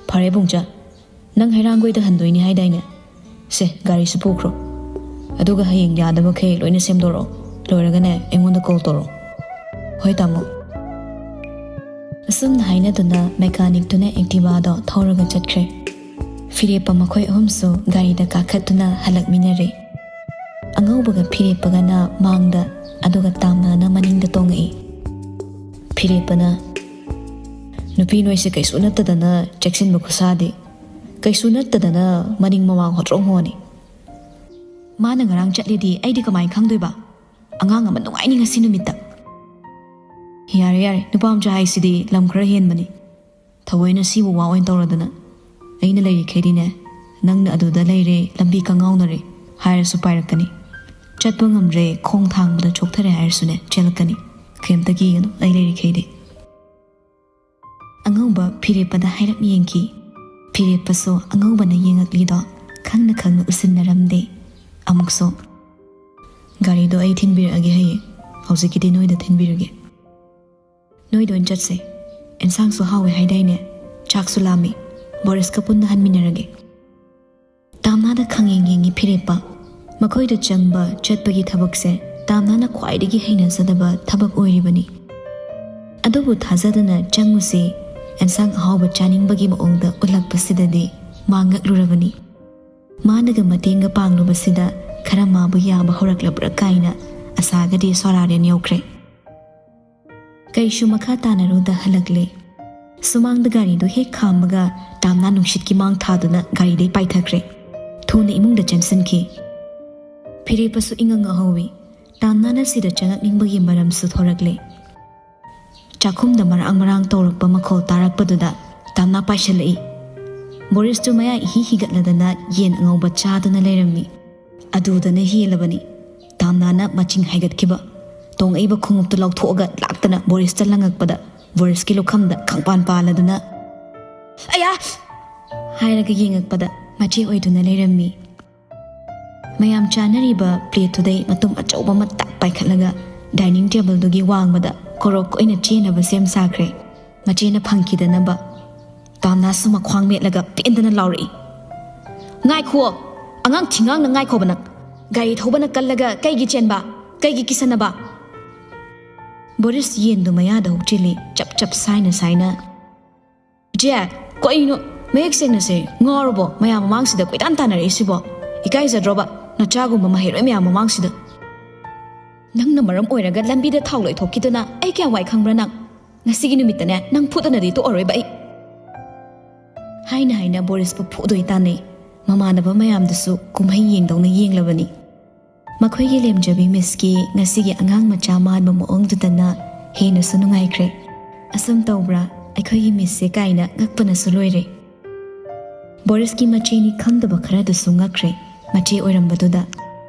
ꯐꯔꯦ ꯄꯨꯡꯆꯥ, ꯅꯪ ꯍꯩꯔꯥꯡꯒꯣꯏꯗ ꯍꯟꯗꯣꯏꯅꯤ ꯍꯥꯏꯗꯥꯏꯅꯦ? ꯁꯦ, ꯒꯥꯔꯤꯁꯨ ꯄꯨꯈ꯭ꯔꯣ꯫ ꯑꯗꯨꯒ ꯍꯌꯦꯡ ꯌꯥꯗꯕꯈꯩ ꯂꯣꯏꯅ ꯁꯦꯝꯗꯣꯔꯛꯑꯣ꯫ ꯂꯣꯏꯔꯒꯅꯦ, ꯑꯩꯉꯣꯟꯗ ꯀꯣꯜ ꯇꯧꯔꯛꯑꯣ꯫" "ꯍꯣꯏ, ꯇꯥꯃꯣ꯫" ꯑꯁꯨꯝꯅ ꯍꯥꯏꯅꯗꯨꯅ ꯃꯦꯀꯥꯅꯤꯛꯇꯨꯅ ꯑꯦꯛꯇꯤꯚꯥꯗꯣ ꯊꯧꯔꯒ ꯆꯠꯈ꯭ꯔꯦ꯫ ꯐꯤꯔꯦꯞꯄ ꯃꯈꯣꯏ ꯑꯍꯨꯝꯁꯨ ꯒꯥꯔꯤꯗ ꯀꯥꯈꯠꯇꯨꯅ ꯍꯜꯂꯛꯃꯤꯟꯅꯔꯦ꯫ ꯑꯉꯧꯕꯒ ꯐꯤꯔꯦꯞꯄꯒꯅ ꯃꯥꯡꯗ, ꯑꯗꯨꯒ ꯇꯥꯝꯅꯥꯅ ꯃꯅꯤꯡꯗ ꯇꯣꯡꯉꯛꯏ꯫ ꯐꯤꯔꯦꯞꯄꯅ, "ꯅꯨꯄꯤ ꯅꯣꯏꯁꯦ ꯀꯩꯁꯨ ꯅꯠꯇꯗꯅ ꯆꯦꯛꯁꯤꯟꯕ ꯈꯨꯁꯥꯗꯤ꯫ ꯀꯩꯁꯨ ꯅꯠꯇꯗꯅ ꯃꯅꯤꯡ ꯃꯃꯥꯡ ꯍꯣꯇ꯭ꯔꯣꯡ ꯍꯣꯅꯤ꯫ ꯃꯥꯅ ꯉꯔꯥꯡ ꯆꯠꯂꯤꯗꯤ ꯑꯩꯗꯤ ꯀꯃꯥꯏꯅ ꯈꯪꯗꯣꯏꯕ? ꯑꯉꯥꯡ ꯑꯃ ꯅꯨꯡꯉꯥꯏꯅꯤ ꯉꯁꯤ ꯅꯨꯃꯤꯠꯇ꯫" "ꯌꯥꯔꯦ, ꯌꯥꯔꯦ, ꯅꯨꯄꯥ ꯃꯆꯥ ꯍꯥꯏꯁꯤꯗꯤ ꯂꯝ ꯈꯔ ꯍꯦꯟꯕꯅꯤ꯫ ꯊꯑꯣꯏꯅ ꯁꯤꯕꯨ ꯋꯥ ꯑꯣꯏꯅ ꯇꯧꯔꯗꯅ꯫ ꯑꯩꯅ ꯂꯩꯔꯤꯈꯩꯗꯤꯅꯦ, ꯅꯪꯅ ꯑꯗꯨꯗ ꯂꯩꯔꯦ, ꯂꯝꯕꯤ ꯀꯪꯉꯥꯎꯅꯔꯦ ꯍꯥꯏꯔꯁꯨ ꯄꯥꯏꯔꯛꯀꯅꯤ꯫ ꯆꯠꯄ ꯉꯝꯗ꯭ꯔꯦ, ꯈꯣꯡ ꯊꯥꯡꯕꯗ ꯆꯣꯛꯊꯔꯦ ꯍꯥꯏꯔꯁꯨꯅꯦ, ꯆꯦꯜꯂꯛꯀꯅꯤ꯫ ꯀꯩꯝꯇ ꯀꯤꯒꯅꯨ, ꯑꯩ ꯂꯩꯔꯤꯈꯩꯗꯤ꯫" ꯑꯉꯧꯕ ꯐꯤꯔꯦꯞꯄꯗ ꯍꯥꯏꯔꯞ ꯌꯦꯡꯈꯤ꯫ ꯐꯤꯔꯦꯞꯄꯁꯨ ꯑꯉꯧꯕꯅ ꯌꯦꯡꯉꯛꯂꯤꯗꯣ ꯈꯪꯅ ꯈꯪꯅ ꯎꯁꯤꯟꯅꯔꯝꯗꯦ꯫ ꯑꯃꯨꯛꯁꯨ, "ꯒꯥꯔꯤꯗꯣ ꯑꯩ ꯊꯤꯟꯕꯤꯔꯛꯑꯒꯦ ꯍꯌꯦꯡ꯫ ꯍꯧꯖꯤꯛꯀꯤꯗꯤ ꯅꯣꯏꯗ ꯊꯤꯟꯕꯤꯔꯒꯦ꯫ ꯅꯣꯏꯗ ꯑꯣꯏꯅ ꯆꯠꯁꯦ꯫ ꯑꯦꯟꯁꯥꯡꯁꯨ ꯍꯥꯎꯋꯦ ꯍꯥꯏꯗꯥꯏꯅꯦ? ꯆꯥꯛꯁꯨ ꯂꯥꯝꯃꯤ꯫ ꯕꯣꯔꯤꯁꯀ ꯄꯨꯟꯅ ꯍꯟꯃꯤꯟꯅꯔꯒꯦ꯫" ꯇꯥꯝꯅꯥꯗ ꯈꯪꯌꯦꯡ ꯌꯦꯡꯉꯤ ꯐꯤꯔꯦꯞꯄ꯫ ꯃꯈꯣꯏꯗ ꯆꯪꯕ ꯆꯠꯄꯒꯤ ꯊꯕꯛꯁꯦ ꯇꯥꯝꯅꯥꯅ ꯈ꯭ꯋꯥꯏꯗꯒꯤ ꯍꯩꯅꯖꯗꯕ ꯊꯕꯛ ꯑꯣꯏꯔꯤꯕꯅꯤ꯫ ꯑꯗꯨꯕꯨ ꯊꯥꯖꯗꯅ ꯆꯪꯉꯨꯁꯤ, ꯑꯦꯟꯁꯥꯡ ꯑꯍꯥꯎꯕ ꯆꯥꯅꯤꯡꯕꯒꯤ ꯃꯑꯣꯡꯗ ꯎꯠꯂꯛꯄꯁꯤꯗꯗꯤ ꯃꯥ ꯉꯛꯂꯨꯔꯕꯅꯤ꯫ ꯃꯥꯅꯒ ꯃꯇꯦꯡꯒ ꯄꯥꯡꯂꯨꯕꯁꯤꯗ ꯈꯔ ꯃꯥꯕꯨ ꯌꯥꯕ ꯍꯧꯔꯛꯂꯕ꯭ꯔꯥ ꯀꯥꯏꯅ ꯑꯁꯥꯒꯗꯤ ꯁꯣꯔꯥꯔꯦꯟ ꯌꯧꯈ꯭ꯔꯦ꯫ ꯀꯩꯁꯨ ꯃꯈꯥ ꯇꯥꯅꯔꯨꯗ ꯍꯜꯂꯛꯂꯦ꯫ ꯁꯨꯃꯥꯡꯗ ꯒꯥꯔꯤꯗꯨ ꯍꯦꯛ ꯈꯥꯝꯕꯒ ꯇꯥꯝꯅꯥ ꯅꯨꯡꯁꯤꯠꯀꯤ ꯃꯥꯡ ꯊꯥꯗꯨꯅ ꯒꯥꯔꯤꯗꯩ ꯄꯥꯏꯊꯈ꯭ꯔꯦ꯫ ꯊꯨꯅ ꯏꯃꯨꯡꯗ ꯆꯦꯟꯁꯤꯟꯈꯤ꯫ ꯐꯤꯔꯦꯞꯄꯁꯨ ꯏꯉꯛ ꯉꯛꯍꯧꯏ꯫ ꯇꯥꯝꯅꯥꯅ ꯁꯤꯗ ꯆꯪꯉꯛꯅꯤꯡꯕꯒꯤ ꯃꯔꯝꯁꯨ ꯊꯣꯔꯛꯂꯦ꯫ ꯆꯥꯛꯈꯨꯝꯗ ꯃꯔꯥꯡ ꯃꯔꯥꯡ ꯇꯧꯔꯛꯄ ꯃꯈꯣꯜ ꯇꯥꯔꯛꯄꯗꯨꯗ ꯇꯥꯝꯅꯥ ꯄꯥꯏꯁꯤꯜꯂꯛꯏ꯫ ꯕꯣꯔꯤꯁꯇꯨ ꯃꯌꯥ ꯏꯍꯤ ꯍꯤꯒꯠꯂꯗꯅ ꯌꯦꯟ ꯑꯉꯧꯕ ꯆꯥꯗꯨꯅ ꯂꯩꯔꯝꯃꯤ꯫ ꯑꯗꯨꯗꯅ ꯍꯦꯜꯂꯕꯅꯤ꯫ ꯇꯥꯝꯅꯥꯅ ꯃꯆꯤꯡ ꯍꯥꯏꯒꯠꯈꯤꯕ꯫ ꯇꯣꯡꯉꯛꯏꯕ ꯈꯣꯡꯎꯞꯇꯨ ꯂꯧꯊꯣꯛꯑꯒ ꯂꯥꯛꯇꯅ ꯕꯣꯔꯤꯁꯇ ꯂꯪꯉꯛꯄꯗ ꯕꯣꯔꯤꯁꯀꯤ ꯂꯨꯈꯝꯗ ꯈꯪꯄꯥꯟ ꯄꯥꯜꯂꯗꯨꯅ, "ꯑꯌꯥ!" ꯍꯥꯏꯔꯒ ꯌꯦꯡꯉꯛꯄꯗ ꯃꯆꯦ ꯑꯣꯏꯗꯨꯅ ꯂꯩꯔꯝꯃꯤ꯫ ꯃꯌꯥꯝ ꯆꯥꯅꯔꯤꯕ ꯄ꯭ꯂꯦꯠꯇꯨꯗꯩ ꯃꯇꯨꯝ ꯑꯆꯧꯕ ꯑꯃ ꯇꯛ ꯄꯥꯏꯈꯠꯂꯒ ꯗꯥꯏꯅꯤꯡ ꯇꯦꯕꯜꯗꯨꯒꯤ ꯋꯥꯡꯃꯗ ꯀꯣꯔꯣꯛ ꯑꯣꯏꯅ ꯆꯦꯟꯅꯕ ꯁꯦꯝ ꯁꯥꯈ꯭ꯔꯦ꯫ ꯃꯆꯦꯅ ꯐꯪꯈꯤꯗꯅꯕ꯫ ꯇꯥꯝꯅꯥꯁꯨ ꯃꯈ꯭ꯋꯥꯡ ꯃꯦꯠꯂꯒ ꯄꯦꯟꯗꯅ ꯂꯥꯎꯔꯛꯏ, "ꯉꯥꯏꯈꯨꯑꯣ! ꯑꯉꯥꯡ ꯊꯤꯉꯥꯡꯅ ꯉꯥꯏꯈꯣꯕ ꯅꯪ꯫ ꯒꯥꯔꯤ ꯊꯧꯕꯅ ꯀꯜꯂꯒ ꯀꯩꯒꯤ ꯆꯦꯟꯕ? ꯀꯩꯒꯤ ꯀꯤꯁꯟꯅꯕ?" ꯕꯣꯔꯤꯁ ꯌꯦꯟꯗꯨ ꯃꯌꯥꯗ ꯍꯨꯛꯆꯤꯜꯂꯤ, ꯆꯞ ꯆꯞ ꯁꯥꯏꯅ ꯁꯥꯏꯅ꯫ "ꯏꯆꯦ, ꯀꯩꯅꯣ? ꯃꯌꯦꯛ ꯁꯦꯡꯅ ꯁꯦ, ꯉꯥꯎꯔꯕꯣ? ꯃꯌꯥꯝ ꯃꯃꯥꯡꯁꯤꯗ ꯀꯣꯏꯇꯥꯟ ꯇꯥꯟꯅꯔꯛꯏꯁꯤꯕꯣ? ꯏꯀꯥꯏꯖꯗ꯭ꯔꯣꯕ? ꯅꯆꯥꯒꯨꯝꯕ ꯃꯍꯩꯔꯣꯏ ꯃꯌꯥꯝ ꯃꯃꯥꯡꯁꯤꯗ꯫ ꯅꯪꯅ ꯃꯔꯝ ꯑꯣꯏꯔꯒ ꯂꯝꯕꯤꯗ ꯊꯥꯎ ꯂꯣꯏꯊꯣꯛꯈꯤꯗꯅ ꯑꯩ ꯀꯌꯥꯝ ꯋꯥꯏ ꯈꯪꯕ꯭ꯔꯥ ꯅꯪ? ꯉꯁꯤꯒꯤ ꯅꯨꯃꯤꯠꯇꯅꯦ, ꯅꯪ ꯐꯨꯗꯅꯗꯤ ꯇꯣꯛꯑꯔꯣꯏꯕ ꯑꯩ꯫" ꯍꯥꯏꯅ ꯍꯥꯏꯅ ꯕꯣꯔꯤꯁꯄꯨ ꯐꯨꯗꯣꯏ ꯇꯥꯟꯅꯩ꯫ ꯃꯃꯥꯟꯅꯕ ꯃꯌꯥꯝꯗꯨꯁꯨ ꯀꯨꯝꯍꯩ ꯌꯦꯡꯗꯧꯅ ꯌꯦꯡꯂꯕꯅꯤ꯫ ꯃꯈꯣꯏꯒꯤ ꯂꯦꯝꯖꯕꯤ ꯃꯤꯁꯀꯤ ꯉꯁꯤꯒꯤ ꯑꯉꯥꯡ ꯃꯆꯥ ꯃꯥꯟꯕ ꯃꯑꯣꯡꯗꯨꯗꯅ ꯍꯦꯟꯅꯁꯨ ꯅꯨꯡꯉꯥꯏꯈ꯭ꯔꯦ꯫ "ꯑꯁꯨꯝ ꯇꯧꯕ꯭ꯔꯥ ꯑꯩꯈꯣꯏꯒꯤ ꯃꯤꯁꯁꯦ?" ꯀꯥꯏꯅ ꯉꯛꯄꯅꯁꯨ ꯂꯣꯏꯔꯦ꯫ ꯕꯣꯔꯤꯁꯀꯤ ꯃꯆꯦꯅꯤ ꯈꯪꯗꯕ ꯈꯔꯗꯨꯁꯨ ꯉꯛꯈ꯭ꯔꯦ, ꯃꯆꯦ ꯑꯣꯏꯔꯝꯕꯗꯨꯗ꯫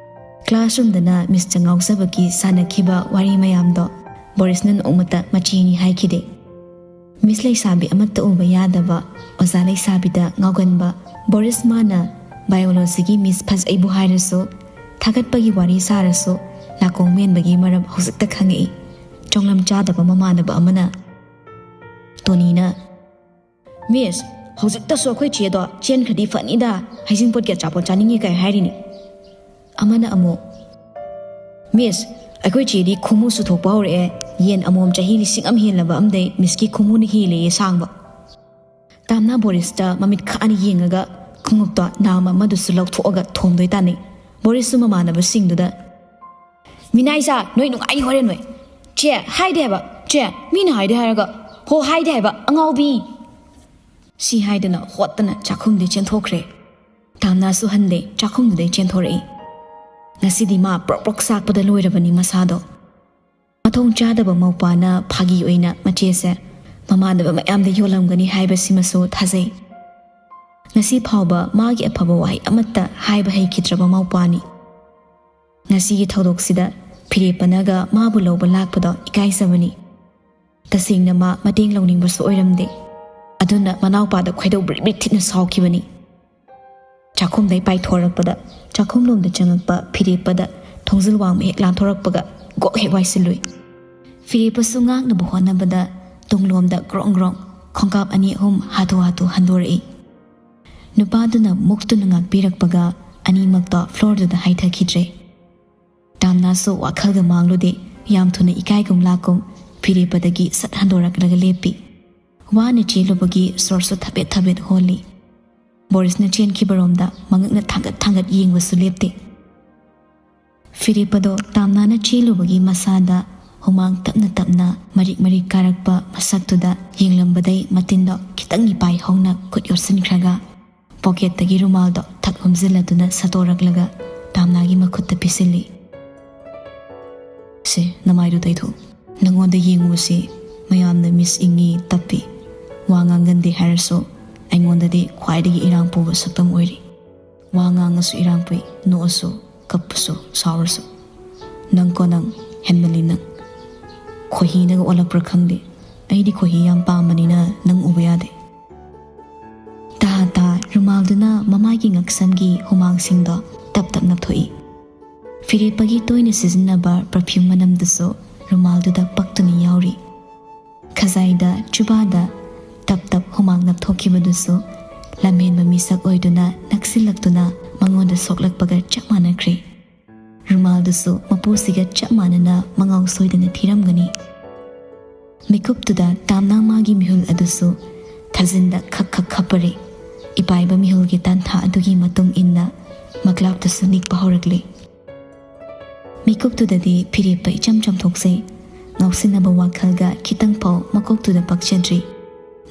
ꯀ꯭ꯂꯥꯁꯔꯨꯝꯗꯅ ꯃꯤꯁꯇ ꯉꯥꯎꯖꯕꯒꯤ ꯁꯥꯟꯅꯈꯤꯕ ꯋꯥꯔꯤ ꯃꯌꯥꯝꯗꯣ ꯕꯣꯔꯤꯁꯅ ꯅꯣꯡꯃꯇ ꯃꯆꯦꯅꯤ ꯍꯥꯏꯈꯤꯗꯦ꯫ ꯃꯤꯁ ꯂꯩꯁꯥꯕꯤ ꯑꯃꯠꯇ ꯎꯕ ꯌꯥꯗꯕ ꯑꯣꯖꯥ ꯂꯩꯁꯥꯕꯤꯗ ꯉꯥꯎꯒꯟꯕ ꯕꯣꯔꯤꯁ ꯃꯥꯅ ꯕꯥꯏꯑꯣꯂꯣꯖꯤꯒꯤ ꯃꯤꯁ ꯐꯖꯩꯕꯨ ꯍꯥꯏꯔꯁꯨ, ꯊꯥꯒꯠꯄꯒꯤ ꯋꯥꯔꯤ ꯁꯥꯔꯁꯨ, ꯅꯥꯀꯣꯡ ꯃꯦꯟꯕꯒꯤ ꯃꯔꯝ ꯍꯧꯖꯤꯛꯇ ꯈꯪꯉꯛꯏ꯫ ꯆꯣꯡꯂꯝ ꯆꯥꯗꯕ ꯃꯃꯥꯟꯅꯕ ꯑꯃꯅ꯫ ꯇꯣꯅꯤꯅ, "ꯃꯤꯁ, ꯍꯧꯖꯤꯛꯇꯁꯨ ꯑꯩꯈꯣꯏ ꯆꯦꯗꯣ ꯆꯦꯟꯈ꯭ꯔꯗꯤ ꯐꯅꯤꯗ, ꯍꯩꯖꯤꯡꯄꯣꯠꯀꯤ ꯑꯆꯥꯄꯣꯠ ꯆꯥꯅꯤꯡꯉꯤ ꯀꯥꯏ ꯍꯥꯏꯔꯤꯅꯤ꯫" ꯑꯃꯅ ꯑꯃꯨꯛ, "ꯃꯤꯁ, ꯑꯩꯈꯣꯏ ꯆꯦꯗꯤ ꯈꯨꯃꯨ ꯁꯨꯊꯣꯛꯄ ꯍꯧꯔꯛꯑꯦ, ꯌꯦꯟ ꯑꯃꯣꯝ ꯆꯍꯤ ꯂꯤꯁꯤꯡ ꯑꯃ ꯍꯦꯜꯂꯕ ꯑꯃꯗꯩ ꯃꯤꯁꯀꯤ ꯈꯨꯃꯨꯅ ꯍꯦꯜꯂꯦꯌꯦ ꯁꯥꯡꯕ꯫" ꯇꯥꯝꯅꯥ ꯕꯣꯔꯤꯁꯇ ꯃꯃꯤꯠ ꯈꯥꯅ ꯌꯦꯡꯉꯒ ꯈꯣꯡꯎꯞꯇꯣ ꯅꯥꯝ ꯑꯃꯗꯨꯁꯨ ꯂꯧꯊꯣꯛꯑꯒ ꯊꯣꯝꯗꯣꯏ ꯇꯥꯅꯩ꯫ ꯕꯣꯔꯤꯁꯁꯨ ꯃꯃꯥꯟꯅꯕꯁꯤꯡꯗꯨꯗ, "ꯃꯤꯅꯥꯏꯁꯥ, ꯅꯣꯏ ꯅꯨꯡꯉꯥꯏ ꯍꯣꯔꯦꯟ ꯅꯣꯏ꯫ ꯆꯦ, ꯍꯥꯏꯗꯦ ꯍꯥꯏꯕ꯫ ꯆꯦ, ꯃꯤꯅ ꯍꯥꯏꯗꯦ ꯍꯥꯏꯔꯒ꯫ ꯍꯣ, ꯍꯥꯏꯗꯦ ꯍꯥꯏꯕ, ꯑꯉꯥꯎꯕꯤ!" ꯁꯤ ꯍꯥꯏꯗꯨꯅ ꯍꯣꯠꯇꯅ ꯆꯥꯛꯈꯨꯝꯗꯩ ꯆꯦꯟꯊꯣꯛꯈ꯭ꯔꯦ꯫ ꯇꯥꯝꯅꯥꯁꯨ ꯍꯟꯗꯦ, ꯆꯥꯛꯈꯨꯝꯗꯨꯗꯩ ꯆꯦꯟꯊꯣꯔꯛꯏ꯫ ꯉꯁꯤꯗꯤ ꯃꯥ ꯄ꯭ꯔꯣꯛ ꯄ꯭ꯔꯣꯛ ꯆꯥꯛꯄꯗ ꯂꯣꯏꯔꯕꯅꯤ ꯃꯁꯥꯗꯣ꯫ ꯃꯊꯣꯡ ꯆꯥꯗꯕ ꯃꯧꯄꯥꯅ ꯐꯥꯒꯤ ꯑꯣꯏꯅ ꯃꯆꯦꯁꯦ ꯃꯃꯥꯟꯅꯕ ꯃꯌꯥꯝꯗ ꯌꯣꯜꯂꯝꯒꯅꯤ ꯍꯥꯏꯕꯁꯤꯃꯁꯨ ꯊꯥꯖꯩ꯫ ꯉꯁꯤ ꯐꯥꯎꯕ ꯃꯥꯒꯤ ꯑꯐꯕ ꯋꯥꯍꯩ ꯑꯃꯠꯇ ꯍꯥꯏꯕ ꯍꯩꯈꯤꯗ꯭ꯔꯕ ꯃꯧꯄꯥꯅꯤ꯫ ꯉꯁꯤꯒꯤ ꯊꯧꯗꯣꯛꯁꯤꯗ ꯐꯤꯔꯦꯞꯄꯅꯒ ꯃꯥꯕꯨ ꯂꯧꯕ ꯂꯥꯛꯄꯗꯣ ꯏꯀꯥꯏꯖꯕꯅꯤ꯫ ꯇꯁꯦꯡꯅ ꯃꯥ ꯃꯇꯦꯡ ꯂꯧꯅꯤꯡꯕꯁꯨ ꯑꯣꯏꯔꯝꯗꯦ꯫ ꯑꯗꯨꯅ ꯃꯅꯥꯎꯄꯥꯗ ꯈꯣꯏꯗꯧ ꯕ꯭ꯔꯤꯛ ꯕ꯭ꯔꯤꯛ ꯊꯤꯅ ꯁꯥꯎꯈꯤꯕꯅꯤ꯫ ꯆꯥꯛꯈꯨꯝꯗꯩ ꯄꯥꯏꯊꯣꯔꯛꯄꯗ, ꯆꯥꯛꯈꯨꯝꯂꯣꯝꯗ ꯆꯪꯉꯛꯄ ꯐꯤꯔꯦꯞꯄꯗ ꯊꯣꯡꯖꯤꯜ ꯋꯥꯡꯃ ꯍꯦꯛ ꯂꯥꯟꯊꯣꯔꯛꯄꯒ ꯒꯣꯛ ꯍꯦꯛ ꯋꯥꯏꯁꯤꯜꯂꯨꯏ꯫ ꯐꯤꯔꯦꯞꯄꯁꯨ ꯉꯥꯛꯅꯕ ꯍꯣꯠꯅꯕꯗ ꯇꯨꯡꯂꯣꯝꯗ ꯒ꯭ꯔꯣꯡ ꯒ꯭ꯔꯣꯡ ꯈꯣꯡꯀꯥꯞ ꯑꯅꯤ ꯑꯍꯨꯝ ꯍꯥꯊꯨ ꯍꯥꯊꯨ ꯍꯟꯗꯣꯔꯛꯏ꯫ ꯅꯨꯄꯥꯗꯨꯅ ꯃꯨꯛꯇꯨꯅ ꯉꯥꯛꯄꯤꯔꯛꯄꯒ ꯑꯅꯤꯃꯛꯇꯣ ꯐ꯭ꯂꯣꯔꯗꯨꯗ ꯍꯥꯏꯊꯈꯤꯗ꯭ꯔꯦ꯫ ꯇꯥꯝꯅꯥꯁꯨ ꯋꯥꯈꯜꯒ ꯃꯥꯡꯂꯨꯗꯦ, ꯌꯥꯝ ꯊꯨꯅ ꯏꯀꯥꯏꯒꯨꯝ ꯂꯥꯛꯀꯨꯝ ꯐꯤꯔꯦꯞꯄꯗꯒꯤ ꯁꯠ ꯍꯟꯗꯣꯔꯛꯂꯒ ꯂꯦꯞꯄꯤ꯫ ꯋꯥꯅ ꯆꯦꯜꯂꯨꯕꯒꯤ ꯁꯣꯔꯁꯨ ꯊꯕꯦꯠ ꯊꯕꯦꯠ ꯍꯣꯜꯂꯤ꯫ ꯕꯣꯔꯤꯁꯅ ꯆꯦꯟꯈꯤꯕꯔꯣꯝꯗ ꯃꯉꯛꯅ ꯊꯥꯡꯒꯠ ꯊꯥꯡꯒꯠ ꯌꯦꯡꯕꯁꯨ ꯂꯦꯞꯇꯦ꯫ ꯐꯤꯔꯦꯞꯄꯗꯣ ꯇꯥꯝꯅꯥꯅ ꯆꯦꯜꯂꯨꯕꯒꯤ ꯃꯁꯥꯗ ꯍꯨꯃꯥꯡ ꯇꯞꯅ ꯇꯞꯅ ꯃꯔꯤꯛ ꯃꯔꯤꯛ ꯀꯥꯔꯛꯄ ꯃꯁꯛꯇꯨꯗ ꯌꯦꯡꯂꯝꯕꯗꯩ ꯃꯇꯤꯟꯗꯣ ꯈꯤꯇꯪ ꯏꯄꯥꯏ ꯍꯧꯅ ꯈꯨꯠ ꯌꯣꯠꯁꯤꯟꯈ꯭ꯔꯒ ꯄꯣꯀꯦꯠꯇꯒꯤ ꯔꯨꯃꯥꯜꯗꯣ ꯊꯛ ꯍꯨꯝꯖꯤꯜꯂꯗꯨꯅ ꯁꯠꯇꯣꯔꯛꯂꯒ ꯇꯥꯝꯅꯥꯒꯤ ꯃꯈꯨꯠꯇ ꯄꯤꯁꯤꯜꯂꯤ꯫ "ꯁꯦ, ꯅꯃꯥꯏꯗꯨ ꯇꯩꯊꯣꯛ꯫ ꯅꯉꯣꯟꯗ ꯌꯦꯡꯉꯨꯕꯁꯤ ꯃꯌꯥꯝꯅ ꯃꯤꯁ ꯏꯪꯉꯤ ꯇꯞꯄꯤ, ꯋꯥ ꯉꯥꯡꯒꯟꯗꯦ ꯍꯥꯏꯔꯁꯨ ꯑꯩꯉꯣꯟꯗꯗꯤ ꯈ꯭ꯋꯥꯏꯗꯒꯤ ꯏꯔꯥꯡ ꯄꯨꯕ ꯁꯛꯇꯝ ꯑꯣꯏꯔꯤ꯫ ꯋꯥ ꯉꯥꯡꯉꯁꯨ ꯏꯔꯥꯡ ꯄꯨꯏ, ꯅꯣꯛꯑꯁꯨ, ꯀꯞꯄꯁꯨ, ꯁꯥꯎꯔꯁꯨ꯫ ꯅꯪꯀꯣ ꯅꯪ, ꯍꯦꯟꯃꯜꯂꯤ ꯅꯪ꯫ ꯈꯣꯏꯍꯤꯅꯒ ꯑꯣꯜꯂꯛꯄ꯭ꯔꯥ ꯈꯪꯗꯦ꯫ ꯑꯩꯗꯤ ꯈꯣꯏꯍꯤ ꯌꯥꯝ ꯄꯥꯝꯕꯅꯤꯅ ꯅꯪ ꯎꯕ ꯌꯥꯗꯦ꯫" ꯇꯥ ꯇꯥ ꯔꯨꯃꯥꯜꯗꯨꯅ ꯃꯃꯥꯏꯒꯤ ꯉꯛꯁꯝꯒꯤ ꯍꯨꯃꯥꯡꯁꯤꯡꯗꯣ ꯇꯞ ꯇꯞ ꯅꯞꯊꯣꯛꯏ꯫ ꯐꯤꯔꯦꯞꯄꯒꯤ ꯇꯣꯏꯅ ꯁꯤꯖꯤꯟꯅꯕ ꯄꯔꯐ꯭ꯌꯨꯝ ꯃꯅꯝꯗꯨꯁꯨ ꯔꯨꯃꯥꯜꯗꯨꯗ ꯄꯛꯇꯨꯅ ꯌꯥꯎꯔꯤ꯫ ꯈꯖꯥꯏꯗ, ꯆꯨꯕꯥꯗ ꯇꯞ ꯇꯞ ꯍꯨꯃꯥꯡ ꯅꯞꯊꯣꯛꯈꯤꯕꯗꯨꯁꯨ ꯂꯝꯍꯦꯟꯕ ꯃꯤꯁꯛ ꯑꯣꯏꯗꯨꯅ ꯅꯛꯁꯤꯜꯂꯛꯇꯨꯅ ꯃꯉꯣꯟꯗ ꯁꯣꯛꯂꯛꯄꯒ ꯆꯞ ꯃꯥꯟꯅꯈ꯭ꯔꯦ꯫ ꯔꯨꯃꯥꯜꯗꯨꯁꯨ ꯃꯄꯨꯁꯤꯒ ꯆꯞ ꯃꯥꯟꯅꯅ ꯃꯉꯥꯎ ꯁꯣꯏꯗꯅ ꯊꯤꯔꯝꯒꯅꯤ꯫ ꯃꯤꯀꯨꯞꯇꯨꯗ ꯇꯥꯝꯅꯥ ꯃꯥꯒꯤ ꯃꯤꯍꯨꯜ ꯑꯗꯨꯁꯨ ꯊꯥꯖꯤꯟꯗ ꯈꯛ ꯈꯛ ꯈꯞꯄꯔꯦ꯫ ꯏꯄꯥꯏꯕ ꯃꯤꯍꯨꯜꯒꯤ ꯇꯥꯟꯊꯥ ꯑꯗꯨꯒꯤ ꯃꯇꯨꯡ ꯏꯟꯅ ꯃꯛꯂꯥꯞꯇꯁꯨ ꯅꯤꯛꯄ ꯍꯧꯔꯛꯂꯤ꯫ ꯃꯤꯀꯨꯞꯇꯨꯗꯗꯤ ꯐꯤꯔꯦꯞꯄ ꯏꯆꯝ ꯆꯝꯊꯣꯛꯆꯩ꯫ ꯉꯥꯎꯁꯤꯟꯅꯕ ꯋꯥꯈꯜꯒ ꯈꯤꯇꯪ ꯐꯥꯎ ꯃꯀꯣꯛꯇꯨꯗ ꯄꯛꯆꯗ꯭ꯔꯤ꯫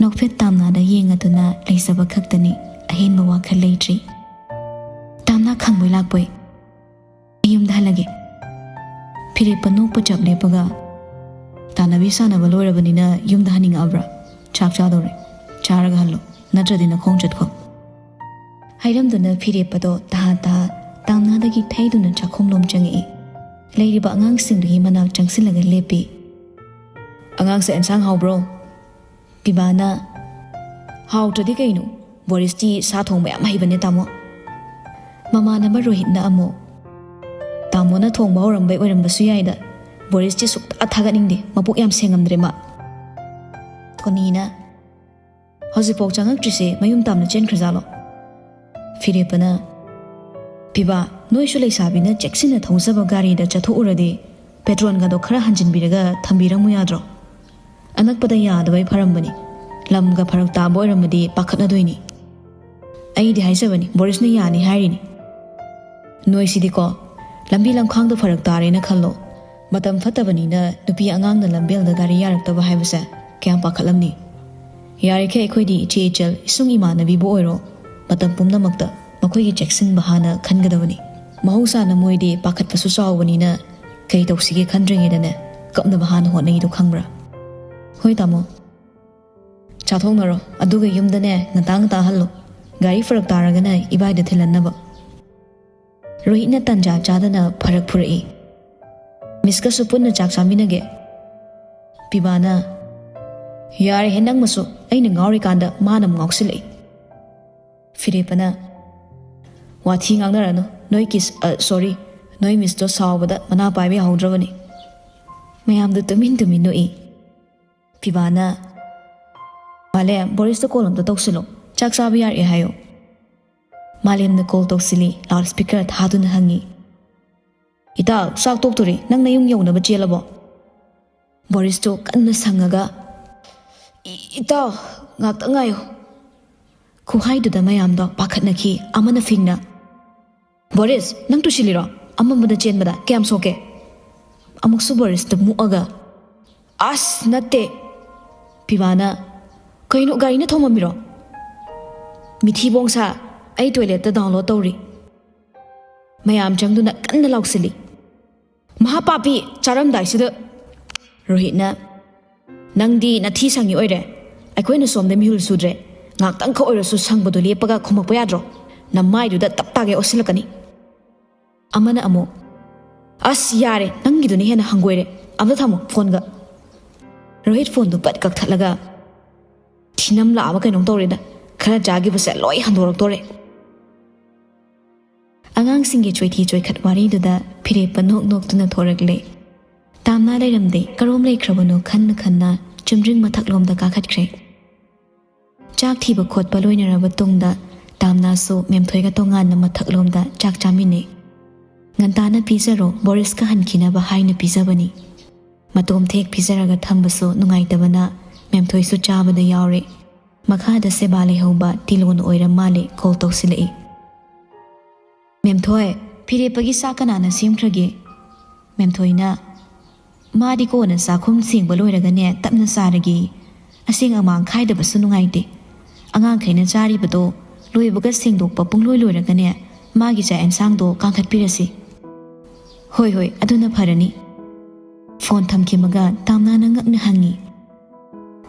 ꯅꯣꯛꯐꯦꯠ ꯇꯥꯝꯅꯥꯗ ꯌꯦꯡꯉꯗꯨꯅ ꯂꯩꯖꯕ ꯈꯛꯇꯅꯤ, ꯑꯍꯦꯟꯕ ꯋꯥꯈꯜ ꯂꯩꯇ꯭ꯔꯤ꯫ "ꯇꯥꯝꯅꯥ ꯈꯪꯕꯣꯏ ꯂꯥꯛꯄꯣꯏ꯫ ꯑꯩ ꯌꯨꯝꯗ ꯍꯜꯂꯒꯦ꯫" ꯐꯤꯔꯦꯞꯄ ꯅꯣꯛꯄ ꯆꯞ ꯂꯦꯞꯄꯒ, "ꯇꯥꯟꯅꯕꯤ ꯁꯥꯟꯅꯕ ꯂꯣꯏꯔꯕꯅꯤꯅ ꯌꯨꯝꯗ ꯍꯟꯅꯤꯡꯉꯛꯑꯕ꯭ꯔꯥ? ꯆꯥꯛ ꯆꯥꯗꯧꯔꯦ, ꯆꯥꯔꯒ ꯍꯜꯂꯣ, ꯅꯠꯇ꯭ꯔꯗꯤ ꯅꯈꯣꯡ ꯆꯠꯈꯣ꯫" ꯍꯥꯏꯔꯝꯗꯨꯅ ꯐꯤꯔꯦꯞꯄꯗꯣ ꯇꯍꯥ ꯇꯍꯥ ꯇꯥꯝꯅꯥꯗꯒꯤ ꯊꯩꯗꯨꯅ ꯆꯥꯛꯈꯨꯝꯂꯣꯝ ꯆꯪꯉꯛꯏ꯫ ꯂꯩꯔꯤꯕ ꯑꯉꯥꯡꯁꯤꯡꯗꯨꯒꯤ ꯃꯅꯥꯛ ꯆꯪꯁꯤꯜꯂꯒ ꯂꯦꯞꯄꯤ꯫ "ꯑꯉꯥꯡꯁꯦ ꯑꯦꯟꯁꯥꯡ ꯍꯥꯎꯕ꯭ꯔꯣ?" ꯄꯤꯕꯥꯅ, "ꯍꯥꯎꯇ꯭ꯔꯗꯤ ꯀꯩꯅꯣ? ꯕꯣꯔꯤꯁꯇꯤ ꯁꯥ ꯊꯣꯡꯕ ꯌꯥꯝ ꯍꯩꯕꯅꯦ, ꯇꯥꯃꯣ꯫" ꯃꯃꯥꯟꯅꯕ ꯔꯣꯍꯤꯠꯅ ꯑꯃꯨꯛ, "ꯇꯥꯃꯣꯅ ꯊꯣꯡꯕ ꯍꯧꯔꯝꯕꯩ ꯑꯣꯏꯔꯝꯕꯁꯨ ꯌꯥꯏꯗ꯫ ꯕꯣꯔꯤꯁꯇꯤ ꯁꯨꯛꯊꯥ ꯊꯥꯒꯠꯅꯤꯡꯗꯦ, ꯃꯄꯨꯛ ꯌꯥꯝ ꯁꯦꯡꯉꯝꯗ꯭ꯔꯦ ꯃꯥ꯫" ꯇꯣꯅꯤꯅ, "ꯍꯧꯖꯤꯛꯐꯥꯎ ꯆꯪꯉꯛꯇ꯭ꯔꯤꯁꯦ ꯃꯌꯨꯝ ꯇꯥꯝꯅ ꯆꯦꯟꯈ꯭ꯔꯖꯥꯠꯂꯣ?" ꯐꯤꯔꯦꯞꯄꯅ, "ꯄꯤꯕꯥ, ꯅꯣꯏꯁꯨ ꯂꯩꯁꯥꯕꯤꯅ ꯆꯦꯛꯁꯤꯟꯅ ꯊꯧꯖꯕ ꯒꯥꯔꯤꯗ ꯆꯠꯊꯣꯛꯎꯔꯗꯤ ꯄꯦꯇ꯭ꯔꯣꯜꯒꯗꯣ ꯈꯔ ꯍꯟꯖꯤꯟꯕꯤꯔꯒ ꯊꯝꯕꯤꯔꯝꯃꯨ ꯌꯥꯗ꯭ꯔꯣ? ꯑꯅꯛꯄꯗ ꯌꯥꯗꯕꯩ ꯐꯔꯝꯕꯅꯤ꯫ ꯂꯝꯒ ꯐꯔꯛ ꯇꯥꯕ ꯑꯣꯏꯔꯝꯃꯗꯤ ꯄꯥꯈꯠꯅꯗꯣꯏꯅꯤ꯫" "ꯑꯩꯗꯤ ꯍꯥꯏꯖꯕꯅꯤ, ꯕꯣꯔꯤꯁꯅ ꯌꯥꯅꯤ ꯍꯥꯏꯔꯤꯅꯤ꯫" "ꯅꯣꯏꯁꯤꯗꯤꯀꯣ, ꯂꯝꯕꯤ ꯂꯝꯈꯥꯡꯗ ꯐꯔꯛ ꯇꯥꯔꯦꯅ ꯈꯜꯂꯣ꯫ ꯃꯇꯝ ꯐꯠꯇꯕꯅꯤꯅ ꯅꯨꯄꯤ ꯑꯉꯥꯡꯅ ꯂꯝꯕꯦꯜꯗ ꯒꯥꯔꯤ ꯌꯥꯔꯛꯇꯕ ꯍꯥꯏꯕꯁꯦ ꯀꯌꯥꯝ ꯄꯥꯈꯠꯂꯝꯅꯤ? ꯌꯥꯔꯤꯈꯩ ꯑꯩꯈꯣꯏꯗꯤ ꯏꯆꯦ ꯏꯆꯜ, ꯏꯁꯨꯡ ꯏꯃꯥꯟꯅꯕꯤꯕꯨ ꯑꯣꯏꯔꯣ, ꯃꯇꯝ ꯄꯨꯝꯅꯃꯛꯇ ꯃꯈꯣꯏꯒꯤ ꯆꯦꯛꯁꯤꯟꯕ ꯍꯥꯟꯅ ꯈꯟꯒꯗꯕꯅꯤ꯫ ꯃꯍꯧꯁꯥꯅ ꯃꯣꯏꯗꯤ ꯄꯥꯈꯠꯄꯁꯨ ꯆꯥꯎꯕꯅꯤꯅ ꯀꯩ ꯇꯧꯁꯤꯒꯦ ꯈꯟꯗ꯭ꯔꯤꯉꯩꯗꯅꯦ ꯀꯞꯅꯕ ꯍꯥꯟꯅ ꯍꯣꯠꯅꯩꯗꯣ ꯈꯪꯕ꯭ꯔꯥ?" "ꯍꯣꯏ ꯇꯥꯃꯣ꯫" "ꯆꯥꯊꯣꯛꯅꯔꯣ, ꯑꯗꯨꯒ ꯌꯨꯝꯗꯅꯦ ꯉꯟꯇꯥ ꯉꯟꯇꯥ ꯍꯜꯂꯣ꯫ ꯒꯥꯔꯤ ꯐꯔꯛ ꯇꯥꯔꯒꯅ ꯏꯕꯥꯏꯗ ꯊꯤꯜꯍꯟꯅꯕ꯫" ꯔꯣꯍꯤꯠꯅ ꯇꯟꯖꯥ ꯆꯥꯗꯅ ꯐꯔꯛ ꯐꯨꯔꯛꯏ꯫ "ꯃꯤꯁꯀꯁꯨ ꯄꯨꯟꯅ ꯆꯥꯛ ꯆꯥꯃꯤꯟꯅꯒꯦ꯫" ꯄꯤꯕꯥꯅ, "ꯌꯥꯔꯦꯍꯦ ꯅꯪꯃꯁꯨ, ꯑꯩꯅ ꯉꯥꯎꯔꯤꯀꯥꯟꯗ ꯃꯥꯅ ꯑꯃꯨꯛ ꯉꯥꯎꯁꯤꯜꯂꯛꯏ꯫" ꯐꯤꯔꯦꯞꯄꯅ, "ꯋꯥꯊꯤ ꯉꯥꯡꯅꯔꯅꯨ, ꯅꯣꯏ ꯀꯤꯁ, ꯑ, ꯁꯣꯔꯤ, ꯅꯣꯏ ꯃꯤꯁꯇꯣ ꯁꯥꯎꯕꯗ ꯃꯅꯥ ꯄꯥꯏꯕ ꯌꯥꯍꯧꯗ꯭ꯔꯕꯅꯤ꯫" ꯃꯌꯥꯝꯗꯨ ꯇꯨꯃꯤꯟ ꯇꯨꯃꯤꯟ ꯅꯣꯛꯏ꯫ ꯄꯤꯕꯥꯅ, "ꯃꯥꯂꯦꯝ, ꯕꯣꯔꯤꯁꯇ ꯀꯣꯜ ꯑꯝꯇ ꯇꯧꯁꯤꯜꯂꯣ, ꯆꯥꯛ ꯆꯥꯕ ꯌꯥꯔꯛꯑꯦ ꯍꯥꯏꯌꯣ꯫" ꯃꯥꯂꯦꯝꯅ ꯀꯣꯜ ꯇꯧꯁꯤꯜꯂꯤ, ꯂꯥꯎꯠ ꯁ꯭ꯄꯤꯀꯔ ꯊꯥꯗꯨꯅ ꯍꯪꯉꯤ, "ꯏꯇꯥꯎ, ꯆꯥꯛ ꯇꯣꯛꯇꯣꯔꯤ, ꯅꯪ ꯅꯌꯨꯝ ꯌꯧꯅꯕ ꯆꯦꯜꯂꯕꯣ?" ꯕꯣꯔꯤꯁꯇꯣ ꯀꯟꯅ ꯁꯪꯉꯒ, "ꯏ-, ꯏꯇꯥꯎ, ꯉꯥꯛꯇ ꯉꯥꯏꯌꯨ꯫" ꯈꯨꯍꯥꯏꯗꯨꯗ ꯃꯌꯥꯝꯗꯣ ꯄꯥꯈꯠꯅꯈꯤ꯫ ꯑꯃꯅ ꯐꯤꯡꯅ, "ꯕꯣꯔꯤꯁ, ꯅꯪ ꯇꯨꯁꯤꯜꯂꯤꯔꯣ? ꯑꯃꯝꯕꯗ ꯆꯦꯟꯕꯗ ꯀꯌꯥꯝ ꯁꯣꯛꯀꯦ?" ꯑꯃꯨꯛꯁꯨ ꯕꯣꯔꯤꯁꯇ ꯃꯨꯛꯑꯒ, "ꯑꯁ, ꯅꯠꯇꯦ!" ꯄꯤꯕꯥꯅ, "ꯀꯩꯅꯣ, ꯒꯥꯔꯤꯅ ꯊꯣꯝꯃꯝꯃꯤꯔꯣ?" "ꯃꯤꯊꯤꯕꯣꯡ ꯁꯥ, ꯑꯩ ꯇꯣꯏꯂꯦꯠꯇ ꯗꯥꯎꯟꯂꯣꯗ ꯇꯧꯔꯤ꯫" ꯃꯌꯥꯝ ꯆꯪꯗꯨꯅ ꯀꯟꯅ ꯂꯥꯎꯁꯤꯜꯂꯤ꯫ "ꯃꯍꯥ ꯄꯥꯄꯤ, ꯆꯥꯔꯝꯗꯥꯏꯁꯤꯗ!" ꯔꯣꯍꯤꯠꯅ, "ꯅꯪꯗꯤ ꯅꯊꯤ ꯁꯪꯉꯤ ꯑꯣꯏꯔꯦ꯫ ꯑꯩꯈꯣꯏꯅ ꯁꯣꯝꯗ ꯃꯤꯍꯨꯜ ꯁꯨꯗ꯭ꯔꯦ꯫ ꯉꯥꯛꯇꯪꯈꯛ ꯑꯣꯏꯔꯁꯨ ꯁꯪꯕꯗꯣ ꯂꯦꯞꯄꯒ ꯈꯨꯝꯃꯛꯄ ꯌꯥꯗ꯭ꯔꯣ? ꯅꯃꯥꯏꯗꯨꯗ ꯇꯞ ꯇꯥꯒꯦ ꯑꯣꯠꯁꯤꯜꯂꯛꯀꯅꯤ꯫" ꯑꯃꯅ ꯑꯃꯨꯛ, "ꯑꯁ, ꯌꯥꯔꯦ, ꯅꯪꯒꯤꯗꯨꯅ ꯍꯦꯟꯅ ꯍꯪꯒꯣꯏꯔꯦ꯫ ꯑꯝꯇ ꯊꯝꯃꯣ ꯐꯣꯟꯒ꯫" ꯔꯣꯍꯤꯠ ꯐꯣꯟꯗꯨ ꯄꯠ ꯀꯛꯊꯠꯂꯒ, "ꯊꯤꯅꯝ ꯂꯥꯛꯑꯕ ꯀꯩꯅꯣꯝ ꯇꯧꯔꯦꯗ꯫ ꯈꯔ ꯆꯥꯈꯤꯕꯁꯦ ꯂꯣꯏ ꯍꯟꯗꯣꯔꯛꯇꯣꯔꯦ꯫" ꯑꯉꯥꯡꯁꯤꯡꯒꯤ ꯆꯣꯏꯊꯤ ꯆꯣꯏꯈꯠ ꯋꯥꯔꯤꯗꯨꯗ ꯐꯤꯔꯦꯞꯄ ꯅꯣꯛ ꯅꯣꯛꯇꯨꯅ ꯊꯣꯔꯛꯂꯦ꯫ ꯇꯥꯝꯅꯥ ꯂꯩꯔꯝꯗꯦ꯫ ꯀꯔꯣꯝ ꯂꯩꯈ꯭ꯔꯕꯅꯣ ꯈꯟꯅ ꯈꯟꯅ ꯆꯨꯝꯗ꯭ꯔꯤꯡ ꯃꯊꯛꯂꯣꯝꯗ ꯀꯥꯈꯠꯈ꯭ꯔꯦ꯫ ꯆꯥꯛ ꯊꯤꯕ ꯈꯣꯠꯄ ꯂꯣꯏꯅꯔꯕ ꯇꯨꯡꯗ ꯇꯥꯝꯅꯥꯁꯨ ꯃꯦꯝꯊꯣꯏꯒ ꯇꯣꯉꯥꯟꯅ ꯃꯊꯛꯂꯣꯝꯗ ꯆꯥꯛ ꯆꯥꯃꯤꯟꯅꯩ꯫ "ꯉꯟꯇꯥꯅ ꯄꯤꯖꯔꯣ, ꯕꯣꯔꯤꯁꯀ ꯍꯟꯈꯤꯅꯕ ꯍꯥꯏꯅ ꯄꯤꯖꯕꯅꯤ꯫" ꯃꯇꯣꯝ ꯊꯦꯛ ꯄꯤꯖꯔꯒ ꯊꯝꯕꯁꯨ ꯅꯨꯡꯉꯥꯏꯇꯕꯅ ꯃꯦꯝꯊꯣꯏꯁꯨ ꯆꯥꯕꯗ ꯌꯥꯎꯔꯦ꯫ ꯃꯈꯥꯗ ꯁꯦꯕꯥ ꯂꯩꯍꯧꯕ ꯇꯤꯂꯣꯟ ꯑꯣꯏꯔ ꯃꯥꯜꯂꯦ ꯀꯣꯜ ꯇꯧꯁꯤꯜꯂꯛꯏ꯫ "ꯃꯦꯝꯊꯣꯏ, ꯐꯤꯔꯦꯞꯄꯒꯤ ꯆꯥꯛ ꯀꯅꯥꯅ ꯁꯦꯝꯈ꯭ꯔꯒꯦ?" ꯃꯦꯝꯊꯣꯏꯅ, "ꯃꯥꯗꯤ ꯀꯣꯟꯅ ꯆꯥꯛꯈꯨꯝ ꯁꯦꯡꯕ ꯂꯣꯏꯔꯒꯅꯦ ꯇꯞꯅ ꯆꯥꯔꯒꯦ꯫ ꯑꯁꯦꯡ ꯑꯃꯥꯡ ꯈꯥꯏꯗꯕꯁꯨ ꯅꯨꯡꯉꯥꯏꯇꯦ꯫ ꯑꯉꯥꯡꯈꯩꯅ ꯆꯥꯔꯤꯕꯗꯣ ꯂꯣꯏꯕꯒ ꯁꯦꯡꯗꯣꯛꯄ ꯄꯨꯡꯂꯣꯏ ꯂꯣꯏꯔꯒꯅꯦ ꯃꯥꯒꯤ ꯆꯥꯛ ꯑꯦꯟꯁꯥꯡꯗꯣ ꯀꯥꯡꯈꯠꯄꯤꯔꯁꯤ꯫" "ꯍꯣꯏ, ꯍꯣꯏ, ꯑꯗꯨꯅ ꯐꯔꯅꯤ꯫" ꯐꯣꯟ ꯊꯝꯈꯤꯕꯒ ꯇꯥꯝꯅꯥꯅ ꯉꯛꯅ ꯍꯪꯉꯤ,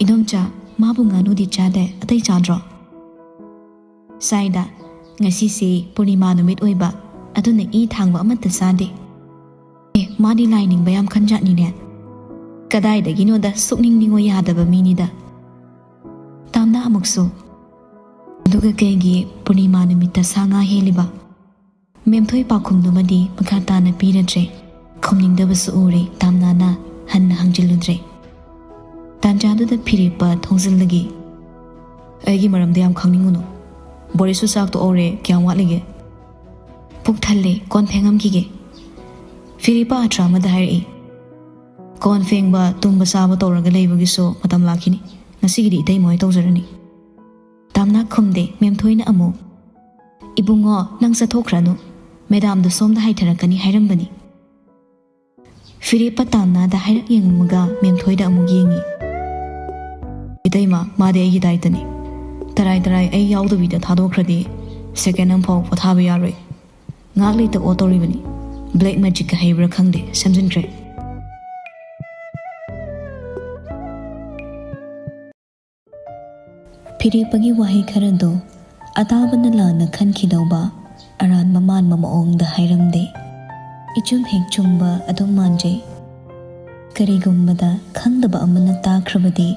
"ꯏꯗꯣꯝꯆꯥ, ꯃꯥꯕꯨ ꯉꯥꯅꯨꯗꯤ ꯆꯥꯗꯦ, ꯑꯇꯩ ꯆꯥꯗ꯭ꯔꯣ?" "ꯆꯥꯏꯗ, ꯉꯁꯤꯁꯦ ꯄꯨꯔꯅꯤꯃꯥ ꯅꯨꯃꯤꯠ ꯑꯣꯏꯕ, ꯑꯗꯨꯅ ꯏ ꯊꯥꯡꯕ ꯑꯃꯠꯇ ꯆꯥꯗꯦ꯫" "ꯑꯦ, ꯃꯥꯗꯤ ꯂꯥꯏ ꯅꯤꯡꯕ ꯌꯥꯝ ꯈꯟꯖꯥꯠꯅꯤꯅꯦ꯫" "ꯀꯗꯥꯏꯗꯒꯤꯅꯣꯗ, ꯁꯨꯛꯅꯤꯡ ꯅꯤꯡꯉꯣ ꯌꯥꯗꯕ ꯃꯤꯅꯤꯗ꯫" ꯇꯥꯝꯅꯥ ꯑꯃꯨꯛꯁꯨ, "ꯑꯗꯨꯒ ꯀꯩꯒꯤ ꯄꯨꯔꯅꯤꯃꯥ ꯅꯨꯃꯤꯠꯇ ꯁꯥ ꯉꯥ ꯍꯦꯜꯂꯤꯕ?" ꯃꯦꯝꯊꯣꯏ ꯄꯥꯎꯈꯨꯝꯗꯨꯃꯗꯤ ꯃꯈꯥ ꯇꯥꯅ ꯄꯤꯔꯗ꯭ꯔꯦ꯫ ꯈꯨꯝꯅꯤꯡꯗꯕꯁꯨ ꯎꯔꯦ, ꯇꯥꯝꯅꯥꯅ ꯍꯟꯅ ꯍꯪꯖꯤꯜꯂꯨꯗ꯭ꯔꯦ꯫ ꯇꯥꯟꯖꯥꯗꯨꯗ ꯐꯤꯔꯦꯞꯄ ꯊꯣꯡꯖꯤꯜꯂꯒꯦ꯫ "ꯑꯩꯒꯤ ꯃꯔꯝꯗ ꯌꯥꯝ ꯈꯪꯅꯤꯡꯉꯨꯅꯨ꯫ ꯕꯣꯔꯤꯁꯁꯨ ꯆꯥꯛ ꯇꯣꯛꯍꯧꯔꯦ, ꯀꯌꯥꯝ ꯋꯥꯠꯂꯤꯒꯦ?" "ꯄꯨꯛ ꯊꯜꯂꯦ, ꯀꯣꯟ ꯐꯦꯡꯉꯝꯈꯤꯒꯦ꯫" ꯐꯤꯔꯦꯞꯄ ꯑꯥꯊ꯭ꯔ ꯑꯃꯗ ꯍꯥꯏꯔꯛꯏ, "ꯀꯣꯟ ꯐꯦꯡꯕ, ꯇꯨꯝꯕ ꯆꯥꯕ ꯇꯧꯔꯒ ꯂꯩꯕꯒꯤꯁꯨ ꯃꯇꯝ ꯂꯥꯛꯈꯤꯅꯤ꯫ ꯉꯁꯤꯒꯤꯗꯤ ꯏꯇꯩꯃ ꯍꯣꯏ ꯇꯧꯖꯔꯅꯤ꯫" ꯇꯥꯝꯅꯥ ꯈꯨꯝꯗꯦ꯫ ꯃꯦꯝꯊꯣꯏꯅ ꯑꯃꯨꯛ, "ꯏꯕꯨꯡꯉꯣ, ꯅꯪ ꯆꯠꯊꯣꯛꯈ꯭ꯔꯅꯨ, ꯃꯦꯗꯥꯝꯗꯣ ꯁꯣꯝꯗ ꯍꯥꯏꯊꯔꯛꯀꯅꯤ ꯍꯥꯏꯔꯝꯕꯅꯤ꯫" ꯐꯤꯔꯦꯞꯄ ꯇꯥꯝꯅꯥꯗ ꯍꯥꯏꯔꯛ ꯌꯦꯡꯉꯝꯃꯒ ꯃꯦꯝꯊꯣꯏꯗ ꯑꯃꯨꯛ ꯌꯦꯡꯉꯤ꯫ "ꯏꯇꯩꯃ, ꯃꯥꯗꯤ ꯑꯩꯒꯤ ꯗꯥꯏꯇꯅꯤ꯫ ꯇꯔꯥꯏ ꯇꯔꯥꯏ ꯑꯩ ꯌꯥꯎꯗꯕꯤꯗ ꯊꯥꯗꯣꯛꯈ꯭ꯔꯗꯤ ꯁꯦꯀꯦꯟ ꯑꯃꯐꯥꯎ ꯄꯣꯊꯥꯕ ꯌꯥꯔꯣꯏ꯫ ꯉꯥꯏꯍꯥꯛ ꯂꯩꯇ ꯑꯣꯠ ꯇꯧꯔꯤꯕꯅꯤ꯫ ꯕ꯭ꯂꯦꯛ ꯃꯦꯖꯤꯛꯀ ꯍꯩꯕ꯭ꯔꯥ ꯈꯪꯗꯦ, ꯁꯦꯝꯖꯤꯟꯈ꯭ꯔꯦ꯫" ꯐꯤꯔꯦꯞꯄꯒꯤ ꯋꯥꯍꯩ ꯈꯔꯗꯣ ꯑꯇꯥꯕꯅ ꯂꯥꯟꯅ ꯈꯟꯈꯤꯗꯧꯕ ꯑꯔꯥꯟꯕ ꯃꯥꯟꯕ ꯃꯑꯣꯡꯗ ꯍꯥꯏꯔꯝꯗꯦ꯫ ꯏꯆꯨꯝ ꯍꯦꯛ ꯆꯨꯝꯕ ꯑꯗꯨꯝ ꯃꯥꯟꯖꯩ꯫ ꯀꯔꯤꯒꯨꯝꯕꯗ ꯈꯪꯗꯕ ꯑꯃꯅ ꯇꯥꯈ꯭ꯔꯕꯗꯤ,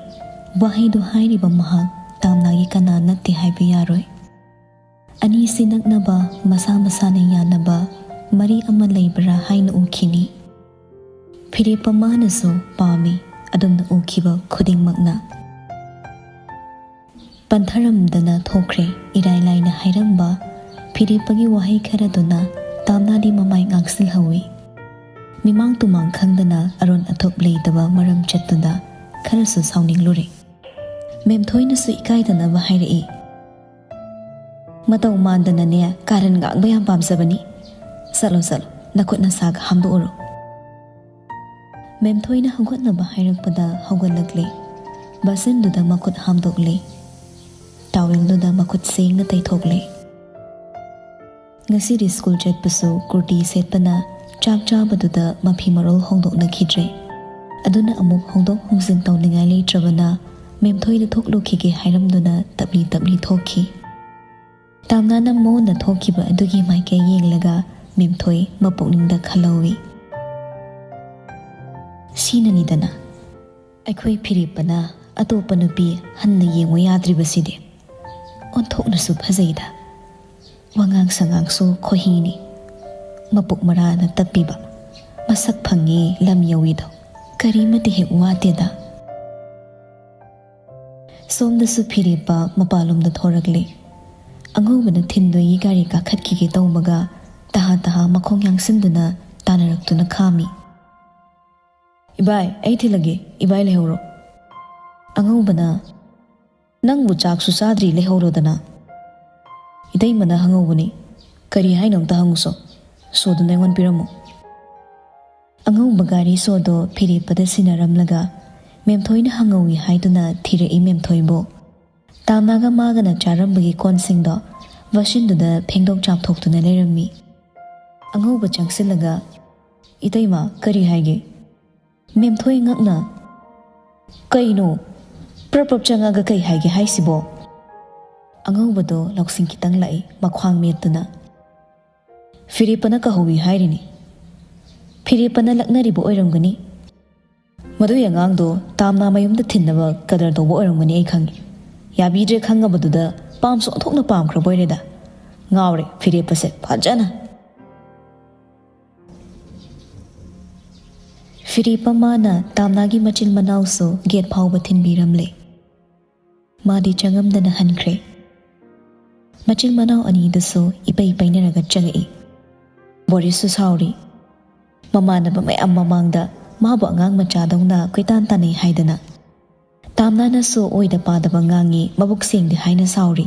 ꯋꯥꯍꯩꯗꯨ ꯍꯥꯏꯔꯤꯕ ꯃꯍꯥꯛ ꯇꯥꯝꯅꯥꯒꯤ ꯀꯅꯥ ꯅꯠꯇꯦ ꯍꯥꯏꯕ ꯌꯥꯔꯣꯏ꯫ ꯑꯅꯤꯁꯤ ꯅꯛꯅꯕ, ꯃꯁꯥ ꯃꯁꯥꯅ ꯌꯥꯅꯕ ꯃꯔꯤ ꯑꯃ ꯂꯩꯕ꯭ꯔꯥ ꯍꯥꯏꯅ ꯎꯈꯤꯅꯤ꯫ ꯐꯤꯔꯦꯞꯄ ꯃꯥꯅꯁꯨ ꯄꯥꯝꯃꯤ, ꯑꯗꯨꯝꯅ ꯎꯈꯤꯕ ꯈꯨꯗꯤꯡꯃꯛꯅ꯫ ꯄꯟꯊꯔꯝꯗꯅ ꯊꯣꯛꯈ꯭ꯔꯦ꯫ ꯏꯔꯥꯏ ꯂꯥꯏꯅ ꯍꯥꯏꯔꯝꯕ ꯐꯤꯔꯦꯞꯄꯒꯤ ꯋꯥꯍꯩ ꯈꯔꯗꯨꯅ ꯇꯥꯝꯅꯥꯗꯤ ꯃꯃꯥꯏ ꯉꯥꯡꯁꯤꯜꯍꯧꯏ꯫ ꯃꯤꯃꯥꯡ ꯇꯨꯃꯥꯡ ꯈꯪꯗꯅ ꯑꯔꯣꯟ ꯑꯊꯨꯞ ꯂꯩꯇꯕ ꯃꯔꯝ ꯆꯠꯇꯨꯅ ꯈꯔꯁꯨ ꯁꯥꯎꯅꯤꯡꯂꯨꯔꯦ꯫ ꯃꯦꯝꯊꯣꯏꯅꯁꯨ ꯏꯀꯥꯏꯗꯅꯕ ꯍꯥꯏꯔꯛꯏ, "ꯃꯇꯧ ꯃꯥꯟꯗꯅꯅꯦ, ꯀꯥꯔꯟ ꯉꯥꯡꯕ ꯌꯥꯝ ꯄꯥꯝꯖꯕꯅꯤ꯫ ꯆꯠꯂꯣ, ꯆꯠꯂꯣ, ꯅꯈꯨꯠ ꯅꯁꯥꯒ ꯍꯥꯝꯗꯣꯛꯎꯔꯣ꯫" ꯃꯦꯝꯊꯣꯏꯅ ꯍꯧꯒꯠꯅꯕ ꯍꯥꯏꯔꯛꯄꯗ ꯍꯧꯒꯠꯂꯛꯂꯦ꯫ ꯕꯥꯁꯤꯟꯗꯨꯗ ꯃꯈꯨꯠ ꯍꯥꯝꯗꯣꯛꯂꯦ꯫ ꯇꯥꯋꯦꯜꯗꯨꯗ ꯃꯈꯨꯠ ꯁꯦꯡꯅ ꯇꯩꯊꯣꯛꯂꯦ꯫ ꯉꯁꯤꯗꯤ ꯁ꯭ꯀꯨꯜ ꯆꯠꯄꯁꯨ ꯀꯨꯔꯇꯤ ꯁꯦꯠꯄꯅ ꯆꯥꯛ ꯆꯥꯕꯗꯨꯗ ꯃꯐꯤ ꯃꯔꯣꯜ ꯍꯣꯡꯗꯣꯛꯅꯈꯤꯗ꯭ꯔꯦ꯫ ꯑꯗꯨꯅ ꯑꯃꯨꯛ ꯍꯣꯡꯗꯣꯛ ꯍꯣꯡꯖꯤꯟ ꯇꯧꯅꯤꯡꯉꯥꯏ ꯂꯩꯇ꯭ꯔꯕꯅ ꯃꯦꯝꯊꯣꯏꯗ ꯊꯣꯛꯂꯨꯈꯤꯒꯦ ꯍꯥꯏꯔꯝꯗꯨꯅ ꯇꯞꯂꯤ ꯇꯞꯂꯤ ꯊꯣꯛꯈꯤ꯫ ꯇꯥꯝꯅꯥꯅ ꯃꯉꯣꯟꯗ ꯊꯣꯛꯈꯤꯕ ꯑꯗꯨꯒꯤ ꯃꯥꯏꯀꯩ ꯌꯦꯡꯂꯒ ꯃꯦꯝꯊꯣꯏ ꯃꯄꯨꯛꯅꯤꯡꯗ ꯈꯜꯍꯧꯏ, "ꯁꯤꯅꯅꯤꯗꯅ ꯑꯩꯈꯣꯏ ꯐꯤꯔꯦꯞꯄꯅ ꯑꯇꯣꯞꯄ ꯅꯨꯄꯤ ꯍꯟꯅ ꯌꯦꯡꯉꯨ ꯌꯥꯗ꯭ꯔꯤꯕꯁꯤꯗꯤ꯫ ꯑꯣꯟꯊꯣꯛꯅꯁꯨ ꯐꯖꯩꯗ꯫ ꯋꯥꯉꯥꯡ ꯁꯉꯥꯡꯁꯨ ꯈꯣꯏꯍꯤꯅꯤ꯫ ꯃꯄꯨꯛ ꯃꯔꯥꯅ ꯇꯞꯄꯤꯕ, ꯃꯁꯛ ꯐꯪꯉꯤ ꯂꯝ ꯌꯧꯏꯗꯣ, ꯀꯔꯤꯃꯠꯇ ꯍꯦꯛ ꯋꯥꯠꯇꯦꯗ꯫" ꯁꯣꯝꯗꯁꯨ ꯐꯤꯔꯦꯞꯄ ꯃꯄꯥꯟꯂꯣꯝꯗ ꯊꯣꯔꯛꯂꯦ꯫ ꯑꯉꯧꯕꯅ ꯊꯤꯟꯗꯣꯏꯒꯤ ꯒꯥꯔꯤ ꯀꯥꯈꯠꯈꯤꯒꯦ ꯇꯧꯕꯒ ꯇꯍꯥ ꯇꯍꯥ ꯃꯈꯣꯡ ꯌꯥꯡꯁꯤꯟꯗꯨꯅ ꯇꯥꯟꯅꯔꯛꯇꯨꯅ ꯈꯥꯝꯃꯤ꯫ "ꯏꯕꯥꯏ, ꯑꯩ ꯊꯤꯜꯂꯒꯦ, ꯏꯕꯥꯏ ꯂꯩꯍꯧꯔꯣ꯫" ꯑꯉꯧꯕꯅ, "ꯅꯪꯕꯨ ꯆꯥꯛꯁꯨ ꯆꯥꯗ꯭ꯔꯤ, ꯂꯩꯍꯧꯔꯣꯗꯅ?" ꯏꯇꯩꯃꯅ ꯍꯪꯍꯧꯕꯅꯤ꯫ "ꯀꯔꯤ ꯍꯥꯏꯅꯣ ꯑꯝꯇ ꯍꯪꯉꯨꯁꯣ꯫ ꯁꯣꯗꯨꯅ ꯑꯩꯉꯣꯟꯗ ꯄꯤꯔꯝꯃꯣ꯫" ꯑꯉꯧꯕ ꯘꯥꯔꯤ ꯁꯣꯗꯣ ꯐꯤꯔꯦꯞꯄꯗ ꯁꯤꯟꯅꯔꯝꯂꯒ ꯃꯦꯝꯊꯣꯏꯅ ꯍꯪꯍꯧꯏ ꯍꯥꯏꯗꯨꯅ ꯊꯤꯔꯛꯏ ꯃꯦꯝꯊꯣꯏꯕꯨ꯫ ꯇꯥꯝꯅꯥꯒ ꯃꯥꯒꯅ ꯆꯥꯔꯝꯕꯒꯤ ꯀꯣꯟꯁꯤꯡꯗꯣ ꯋꯥꯁꯤꯟꯗꯨꯗ ꯐꯦꯡꯗꯣꯛ ꯆꯥꯝꯊꯣꯛꯇꯨꯅ ꯂꯩꯔꯝꯃꯤ꯫ ꯑꯉꯧꯕ ꯆꯪꯁꯤꯜꯂꯒ, "ꯏꯇꯩꯃ, ꯀꯔꯤ ꯍꯥꯏꯒꯦ?" ꯃꯦꯝꯊꯣꯏ ꯉꯛꯅ, "ꯀꯩꯅꯣ? ꯄ꯭ꯔꯞ ꯄ꯭ꯔꯞ ꯆꯪꯉꯒ ꯀꯩ ꯍꯥꯏꯒꯦ ꯍꯥꯏꯁꯤꯕꯣ?" ꯑꯉꯧꯕꯗꯣ ꯂꯧꯁꯤꯡ ꯈꯤꯇꯪ ꯂꯥꯛꯏ, ꯃꯈ꯭ꯋꯥꯡ ꯃꯦꯠꯇꯨꯅ, "ꯐꯤꯔꯦꯞꯄꯅ ꯀꯧꯍꯧꯏ ꯍꯥꯏꯔꯤꯅꯤ꯫ ꯐꯤꯔꯦꯞꯄꯅ ꯂꯛꯅꯔꯤꯕ ꯑꯣꯏꯔꯝꯒꯅꯤ꯫ ꯃꯗꯨꯒꯤ ꯑꯉꯥꯡꯗꯣ ꯇꯥꯝꯅꯥ ꯃꯌꯨꯝꯗ ꯊꯤꯟꯅꯕ ꯀꯗꯔ ꯇꯧꯕ ꯑꯣꯏꯔꯝꯒꯅꯤ, ꯑꯩ ꯈꯪꯉꯤ꯫ ꯌꯥꯕꯤꯗ꯭ꯔꯦ ꯈꯪꯉꯕꯗꯨꯗ ꯄꯥꯝꯁꯨ ꯑꯣꯟꯊꯣꯛꯅ ꯄꯥꯝꯈ꯭ꯔꯕ ꯑꯣꯏꯔꯦꯗ꯫ ꯉꯥꯎꯔꯦ ꯐꯤꯔꯦꯞꯄꯁꯦ ꯐꯖꯅ꯫" ꯐꯤꯔꯦꯞꯄ ꯃꯥꯅ ꯇꯥꯝꯅꯥꯒꯤ ꯃꯆꯤꯟ ꯃꯅꯥꯎꯁꯨ ꯒꯦꯠ ꯐꯥꯎꯕ ꯊꯤꯟꯕꯤꯔꯝꯂꯦ꯫ ꯃꯥꯗꯤ ꯆꯪꯉꯝꯗꯅ ꯍꯟꯈ꯭ꯔꯦ꯫ ꯃꯆꯤꯟ ꯃꯅꯥꯎ ꯑꯅꯤꯗꯨꯁꯨ ꯏꯄꯩ ꯄꯩꯅꯔꯒ ꯆꯪꯉꯛꯏ꯫ ꯕꯣꯔꯤꯁꯁꯨ ꯁꯥꯎꯔꯤ꯫ ꯃꯃꯥꯟꯅꯕ ꯃꯌꯥꯝ ꯃꯃꯥꯡꯗ ꯃꯥꯕꯨ ꯑꯉꯥꯡ ꯃꯆꯥꯗꯧꯅ ꯀꯣꯏꯇꯥꯟ ꯇꯥꯟꯅꯩ ꯍꯥꯏꯗꯅ꯫ ꯇꯥꯝꯅꯥꯅꯁꯨ ꯑꯣꯏꯗ ꯄꯥꯗꯕ ꯉꯥꯡꯉꯤ, ꯃꯕꯨꯛ ꯁꯦꯡꯗꯦ ꯍꯥꯏꯅ ꯁꯥꯎꯔꯤ꯫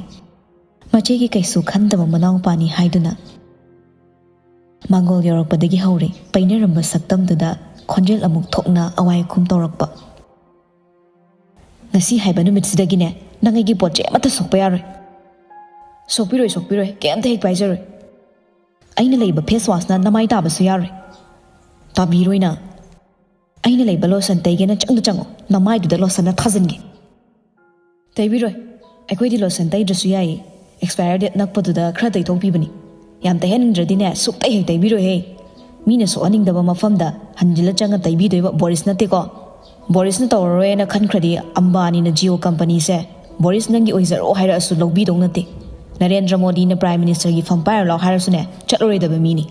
ꯃꯆꯦꯒꯤ ꯀꯩꯁꯨ ꯈꯟꯗꯕ ꯃꯅꯥꯎꯄꯥꯅꯤ ꯍꯥꯏꯗꯨꯅ꯫ ꯃꯥꯡꯒꯣꯜ ꯌꯧꯔꯛꯄꯗꯒꯤ ꯍꯧꯔꯦ ꯄꯩꯅꯔꯝꯕ ꯁꯛꯇꯝꯗꯨꯗ ꯈꯣꯟꯖꯦꯜ ꯑꯃꯨꯛ ꯊꯣꯛꯅ ꯑꯋꯥꯏ ꯑꯈꯨꯝ ꯇꯧꯔꯛꯄ꯫ "ꯉꯁꯤ ꯍꯥꯏꯕ ꯅꯨꯃꯤꯠꯁꯤꯗꯒꯤꯅꯦ, ꯅꯪ ꯑꯩꯒꯤ ꯄꯣꯠ ꯆꯩ ꯑꯃꯠꯇ ꯁꯣꯛꯄ ꯌꯥꯔꯣꯏ꯫ ꯁꯣꯛꯄꯤꯔꯣꯏ, ꯁꯣꯛꯄꯤꯔꯣꯏ, ꯀꯩꯝꯇ ꯍꯦꯛ ꯄꯥꯏꯖꯔꯣꯏ꯫ ꯑꯩꯅ ꯂꯩꯕ ꯐꯦꯁ ꯋꯥꯁꯅ ꯅꯃꯥꯏ ꯇꯥꯕꯁꯨ ꯌꯥꯔꯣꯏ꯫ ꯇꯥꯕꯤꯔꯣꯏ ꯅꯪ꯫ ꯑꯩꯅ ꯂꯩꯕ ꯂꯣꯁꯟ ꯇꯩꯒꯦꯅ ꯆꯪꯗ ꯆꯪꯉꯣ, ꯅꯃꯥꯏꯗꯨꯗ ꯂꯣꯁꯟꯅ ꯊꯥꯖꯤꯟꯒꯦ꯫" "ꯇꯩꯕꯤꯔꯣꯏ, ꯑꯩꯈꯣꯏꯗꯤ ꯂꯣꯁꯟ ꯇꯩꯗ꯭ꯔꯁꯨ ꯌꯥꯏꯌꯦ꯫ ꯑꯦꯛꯁꯄꯥꯌꯔ ꯗꯦꯠ ꯅꯛꯄꯗꯨꯗ ꯈꯔ ꯇꯩꯊꯣꯛꯄꯤꯕꯅꯤ꯫ ꯌꯥꯝ ꯇꯩꯍꯟꯅꯤꯡꯗ꯭ꯔꯗꯤꯅꯦ, ꯁꯨꯛꯇꯩ ꯍꯦꯛ ꯇꯩꯕꯤꯔꯣꯏꯍꯦ꯫ ꯃꯤꯅ ꯁꯣꯛꯍꯟꯅꯤꯡꯗꯕ ꯃꯐꯝꯗ ꯍꯟꯖꯤꯜꯂ ꯆꯪꯉ ꯇꯩꯕꯤꯗꯣꯏꯕ ꯕꯣꯔꯤꯁ ꯅꯠꯇꯦꯀꯣ꯫ ꯕꯣꯔꯤꯁꯅ ꯇꯧꯔꯔꯣꯏꯅ ꯈꯟꯈ꯭ꯔꯗꯤ ꯑꯝꯕꯥꯅꯤꯅ ꯖꯤꯑꯣ ꯀꯝꯄꯅꯤꯁꯦ ꯕꯣꯔꯤꯁ ꯅꯪꯒꯤ ꯑꯣꯏꯖꯔꯣ ꯍꯥꯏꯔꯛꯑꯁꯨ ꯂꯧꯕꯤꯗꯧ ꯅꯠꯇꯦ꯫ ꯅꯔꯦꯟꯗ꯭ꯔ ꯃꯣꯗꯤꯅ ꯄ꯭ꯔꯥꯏꯝ ꯃꯤꯅꯤꯁꯇꯔꯒꯤ ꯐꯝ ꯄꯥꯏꯔꯨ ꯂꯥꯎ ꯍꯥꯏꯔꯁꯨꯅꯦ, ꯆꯠꯂꯔꯣꯏꯗꯕ ꯃꯤꯅꯤ꯫"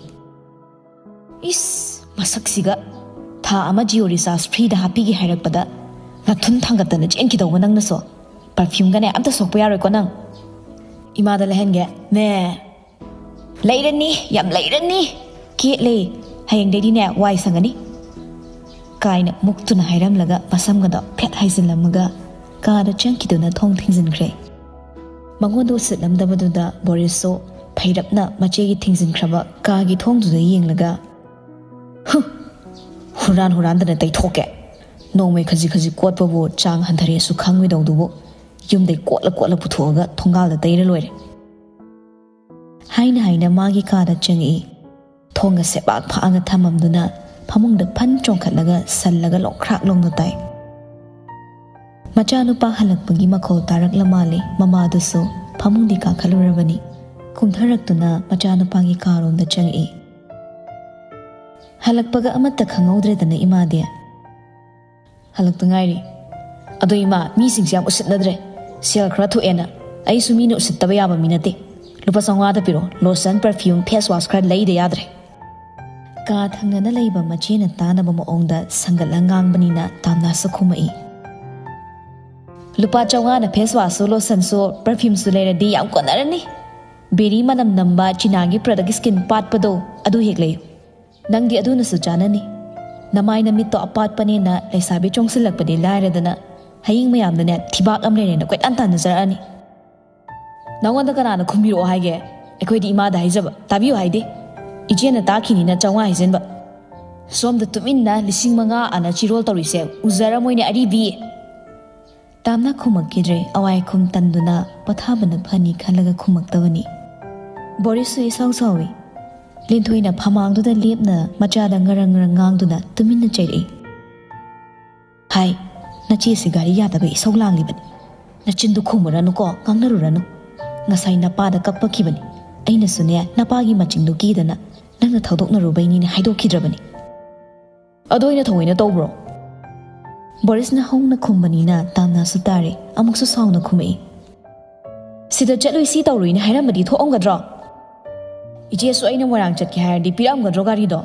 ꯏꯁ, ꯃꯁꯛꯁꯤꯒ! ꯊꯥ ꯑꯃ ꯖꯤꯑꯣ ꯔꯤꯆꯥꯔꯖ ꯐ꯭ꯔꯤꯗ ꯍꯥꯞꯄꯤꯒꯦ ꯍꯥꯏꯔꯛꯄꯗ ꯅꯥꯊꯨꯟ ꯊꯥꯡꯒꯠꯇꯅ ꯆꯦꯟꯈꯤꯗꯧꯕ ꯅꯪꯅꯁꯨ꯫ ꯄꯔꯐ꯭ꯌꯨꯝꯒꯅꯦ ꯑꯝꯇ ꯁꯣꯛꯄ ꯌꯥꯔꯣꯏꯀꯣ ꯅꯪ꯫ ꯏꯃꯥꯗ ꯂꯩꯍꯟꯒꯦ꯫ ꯃꯦ꯫ "ꯂꯩꯔꯅꯤ, ꯌꯥꯝ ꯂꯩꯔꯅꯤ꯫ ꯀꯦꯠꯂꯦ꯫ ꯍꯌꯦꯡꯗꯩꯗꯤꯅꯦ ꯋꯥꯏ ꯁꯪꯉꯅꯤ," ꯀꯥꯏꯅ ꯃꯨꯛꯇꯨꯅ ꯍꯥꯏꯔꯝꯂꯒ ꯃꯁꯝꯒꯗꯣ ꯐꯦꯠ ꯍꯥꯏꯖꯤꯜꯂꯝꯃꯒ ꯀꯥꯗ ꯆꯪꯈꯤꯗꯨꯅ ꯊꯣꯡ ꯊꯤꯡꯖꯤꯟꯈ꯭ꯔꯦ꯫ ꯃꯉꯣꯟꯗ ꯎꯁꯤꯠꯂꯝꯗꯕꯗꯨꯗ ꯕꯣꯔꯤꯁꯁꯨ ꯐꯩꯔꯞꯅ ꯃꯆꯦꯒꯤ ꯊꯤꯡꯖꯤꯟꯈ꯭ꯔꯕ ꯀꯥꯒꯤ ꯊꯣꯡꯗꯨꯗ ꯌꯦꯡꯂꯒ, "ꯍꯨ! ꯍꯨꯔꯥꯟ ꯍꯨꯔꯥꯟꯗꯅ ꯇꯩꯊꯣꯛꯀꯦ꯫ ꯅꯣꯡꯃꯩ ꯈꯖꯤꯛ ꯈꯖꯤꯛ ꯀꯣꯠꯄꯕꯨ ꯆꯥꯡ ꯍꯟꯊꯔꯦꯁꯨ ꯈꯪꯉꯣꯏꯗꯧꯗꯨꯕꯨ, ꯌꯨꯝꯗꯩ ꯀꯣꯠꯂ ꯀꯣꯠꯂ ꯄꯨꯊꯣꯛꯑꯒ ꯊꯣꯡꯒꯥꯜꯗ ꯇꯩꯔ ꯂꯣꯏꯔꯦ"꯫ ꯍꯥꯏꯅ ꯍꯥꯏꯅ ꯃꯥꯒꯤ ꯀꯥꯗ ꯆꯪꯉꯛꯏ꯫ ꯊꯣꯡꯒ ꯁꯦꯕꯥꯛ ꯐꯥꯛꯑꯒ ꯊꯝꯃꯝꯗꯨꯅ ꯐꯃꯨꯡꯗ ꯐꯟ ꯆꯣꯡꯈꯠꯂꯒ ꯁꯜꯂꯒ ꯂꯣꯡꯈ꯭ꯔꯥꯛ ꯂꯣꯡꯅ ꯇꯥꯏ꯫ ꯃꯆꯥꯅꯨꯄꯥ ꯍꯜꯂꯛꯄꯒꯤ ꯃꯈꯣꯜ ꯇꯥꯔꯛꯂ ꯃꯥꯜꯂꯦ꯫ ꯃꯃꯥꯗꯨꯁꯨ ꯐꯃꯨꯡꯗꯤ ꯀꯥꯈꯠꯂꯨꯔꯕꯅꯤ꯫ ꯀꯨꯝꯊꯔꯛꯇꯨꯅ ꯃꯆꯥꯅꯨꯄꯥꯒꯤ ꯀꯥꯔꯣꯝꯗ ꯆꯪꯉꯛꯏ꯫ ꯍꯜꯂꯛꯄꯒ ꯑꯃꯠꯇ ꯈꯪꯍꯧꯗ꯭ꯔꯦꯗꯅ ꯏꯃꯥꯗꯤ꯫ "ꯍꯜꯂꯛꯇ ꯉꯥꯏꯔꯤ꯫ ꯑꯗꯣ ꯏꯃꯥ, ꯃꯤꯁꯤꯡꯁꯦ ꯌꯥꯝ ꯎꯁꯤꯠꯅꯗ꯭ꯔꯦ꯫ ꯁꯦꯜ ꯈꯔ ꯊꯣꯛꯑꯦꯅ꯫ ꯑꯩꯁꯨ ꯃꯤꯅ ꯎꯁꯤꯠꯇꯕ ꯌꯥꯕ ꯃꯤ ꯅꯠꯇꯦ꯫ ꯂꯨꯄꯥ ꯆꯥꯝꯃꯉꯥꯗ ꯄꯤꯔꯣ, lotion, perfume, face wash ꯈꯔ ꯂꯩꯗ ꯌꯥꯗ꯭ꯔꯦ"꯫ ꯀꯥ ꯊꯪꯅꯅ ꯂꯩꯕ ꯃꯆꯦꯅ ꯇꯥꯅꯕ ꯃꯑꯣꯡꯗ ꯁꯪꯒꯠꯂ ꯉꯥꯡꯕꯅꯤꯅ ꯇꯥꯝꯅꯥꯁꯨ ꯈꯨꯝꯃꯛꯏ꯫ "ꯂꯨꯄꯥ ꯆꯥꯝꯃꯉꯥꯅ face washꯁꯨ, lotionꯁꯨ, perfumeꯁꯨ ꯂꯩꯔꯗꯤ ꯌꯥꯝ ꯀꯣꯟꯅꯔꯅꯤ꯫ ꯕꯦꯔꯤ ꯃꯅꯝ ꯅꯝꯕ ꯆꯤꯅꯥꯒꯤ product skin ꯄꯥꯠꯄꯗꯣ, ꯑꯗꯨ ꯍꯦꯛ ꯂꯩꯌꯨ꯫ ꯅꯪꯗꯤ ꯑꯗꯨꯅꯁꯨ ꯆꯥꯅꯅꯤ꯫ ꯅꯃꯥꯏ ꯅꯃꯤꯠꯇꯣ ꯑꯄꯥꯠꯄꯅꯦꯅ ꯂꯩꯁꯥꯕꯤ ꯆꯣꯡꯁꯤꯜꯂꯛꯄꯗꯤ ꯂꯥꯏꯔꯗꯅ, ꯍꯌꯤꯡ ꯃꯌꯥꯝꯅꯅꯦ ꯊꯤꯕꯥꯛ ꯑꯃ ꯂꯩꯔꯦꯅ ꯀꯣꯏꯇꯥꯟ ꯇꯥꯟꯅꯖꯔꯛꯑꯅꯤ꯫ ꯅꯉꯣꯟꯗ ꯀꯅꯥꯅ ꯈꯨꯝꯕꯤꯔꯛꯑꯣ ꯍꯥꯏꯒꯦ? ꯑꯩꯈꯣꯏꯗꯤ ꯏꯃꯥꯗ ꯍꯥꯏꯖꯕ, ꯇꯥꯕꯤꯌꯨ ꯍꯥꯏꯗꯦ꯫ ꯏꯆꯦꯅ ꯇꯥꯛꯈꯤꯅꯤꯅ ꯆꯥꯝꯃꯉꯥ ꯍꯥꯏꯖꯤꯟꯕ꯫ ꯁꯣꯝꯗ ꯇꯨꯃꯤꯟꯅ ꯂꯤꯁꯤꯡ ꯃꯉꯥ ꯑꯅ ꯆꯤꯔꯣꯜ ꯇꯧꯔꯤꯁꯦ ꯎꯖꯔꯝꯃꯣꯏꯅꯦ ꯑꯔꯤꯕꯤ꯫ ꯇꯥꯝꯅ ꯈꯨꯝꯃꯛꯈꯤꯗ꯭ꯔꯦ꯫ ꯑꯋꯥꯏꯈꯨꯝ ꯇꯟꯗꯨꯅ ꯄꯣꯊꯥꯕꯅ ꯐꯅꯤ ꯈꯜꯂꯒ ꯈꯨꯝꯃꯛꯇꯕꯅꯤ꯫ ꯕꯣꯔꯤꯁꯁꯨ ꯏꯁꯥꯎ ꯁꯥꯎꯏ꯫ ꯂꯤꯟꯊꯣꯏꯅ ꯐꯃꯥꯡꯗꯨꯗ ꯂꯦꯞꯅ ꯃꯆꯥꯗ ꯉꯔꯪ ꯉꯔꯪ ꯉꯥꯡꯗꯨꯅ ꯇꯨꯃꯤꯟꯅ ꯆꯩꯔꯛꯏ꯫ "ꯍꯥꯏ, ꯅꯆꯦꯁꯤ ꯒꯥꯔꯤ ꯌꯥꯗꯕ ꯏꯁꯧ ꯂꯥꯡꯂꯤꯕꯅꯤ꯫ ꯅꯆꯤꯟꯗꯨ ꯈꯨꯝꯃꯨꯔꯅꯨꯀꯣ, ꯉꯥꯡꯅꯔꯨꯔꯅꯨ꯫ ꯉꯁꯥꯏ ꯅꯄꯥꯗ ꯀꯞꯄꯛꯈꯤꯕꯅꯤ꯫ ꯑꯩꯅꯁꯨꯅꯦ, ꯅꯄꯥꯒꯤ ꯃꯆꯤꯡꯗꯨ ꯀꯤꯗꯅ ꯅꯪꯅ ꯊꯧꯗꯣꯛꯅꯔꯨꯕꯩꯅꯤꯅ ꯍꯥꯏꯗꯣꯛꯈꯤꯗ꯭ꯔꯕꯅꯤ"꯫ "ꯑꯗꯣ ꯑꯩꯅ ꯊꯑꯣꯏꯅ ꯇꯧꯕ꯭ꯔꯣ?" ꯕꯣꯔꯤꯁꯅ ꯍꯧꯅ ꯈꯨꯝꯕꯅꯤꯅ ꯇꯥꯝꯅꯥꯁꯨ ꯇꯥꯔꯦ꯫ ꯑꯃꯨꯛꯁꯨ ꯁꯥꯎꯅ ꯈꯨꯝꯃꯛꯏ꯫ "ꯁꯤꯗ ꯆꯠꯂꯨꯏ, ꯁꯤ ꯇꯧꯔꯨꯏꯅ ꯍꯥꯏꯔꯝꯕꯗꯤ ꯊꯣꯛꯑꯝꯒꯗ꯭ꯔꯣ? ꯏꯆꯦꯁꯨ ꯑꯩꯅ ꯃꯣꯏꯔꯥꯡ ꯆꯠꯀꯦ ꯍꯥꯏꯔꯗꯤ ꯄꯤꯔꯛꯑꯝꯒꯗ꯭ꯔꯣ ꯒꯥꯔꯤꯗꯣ?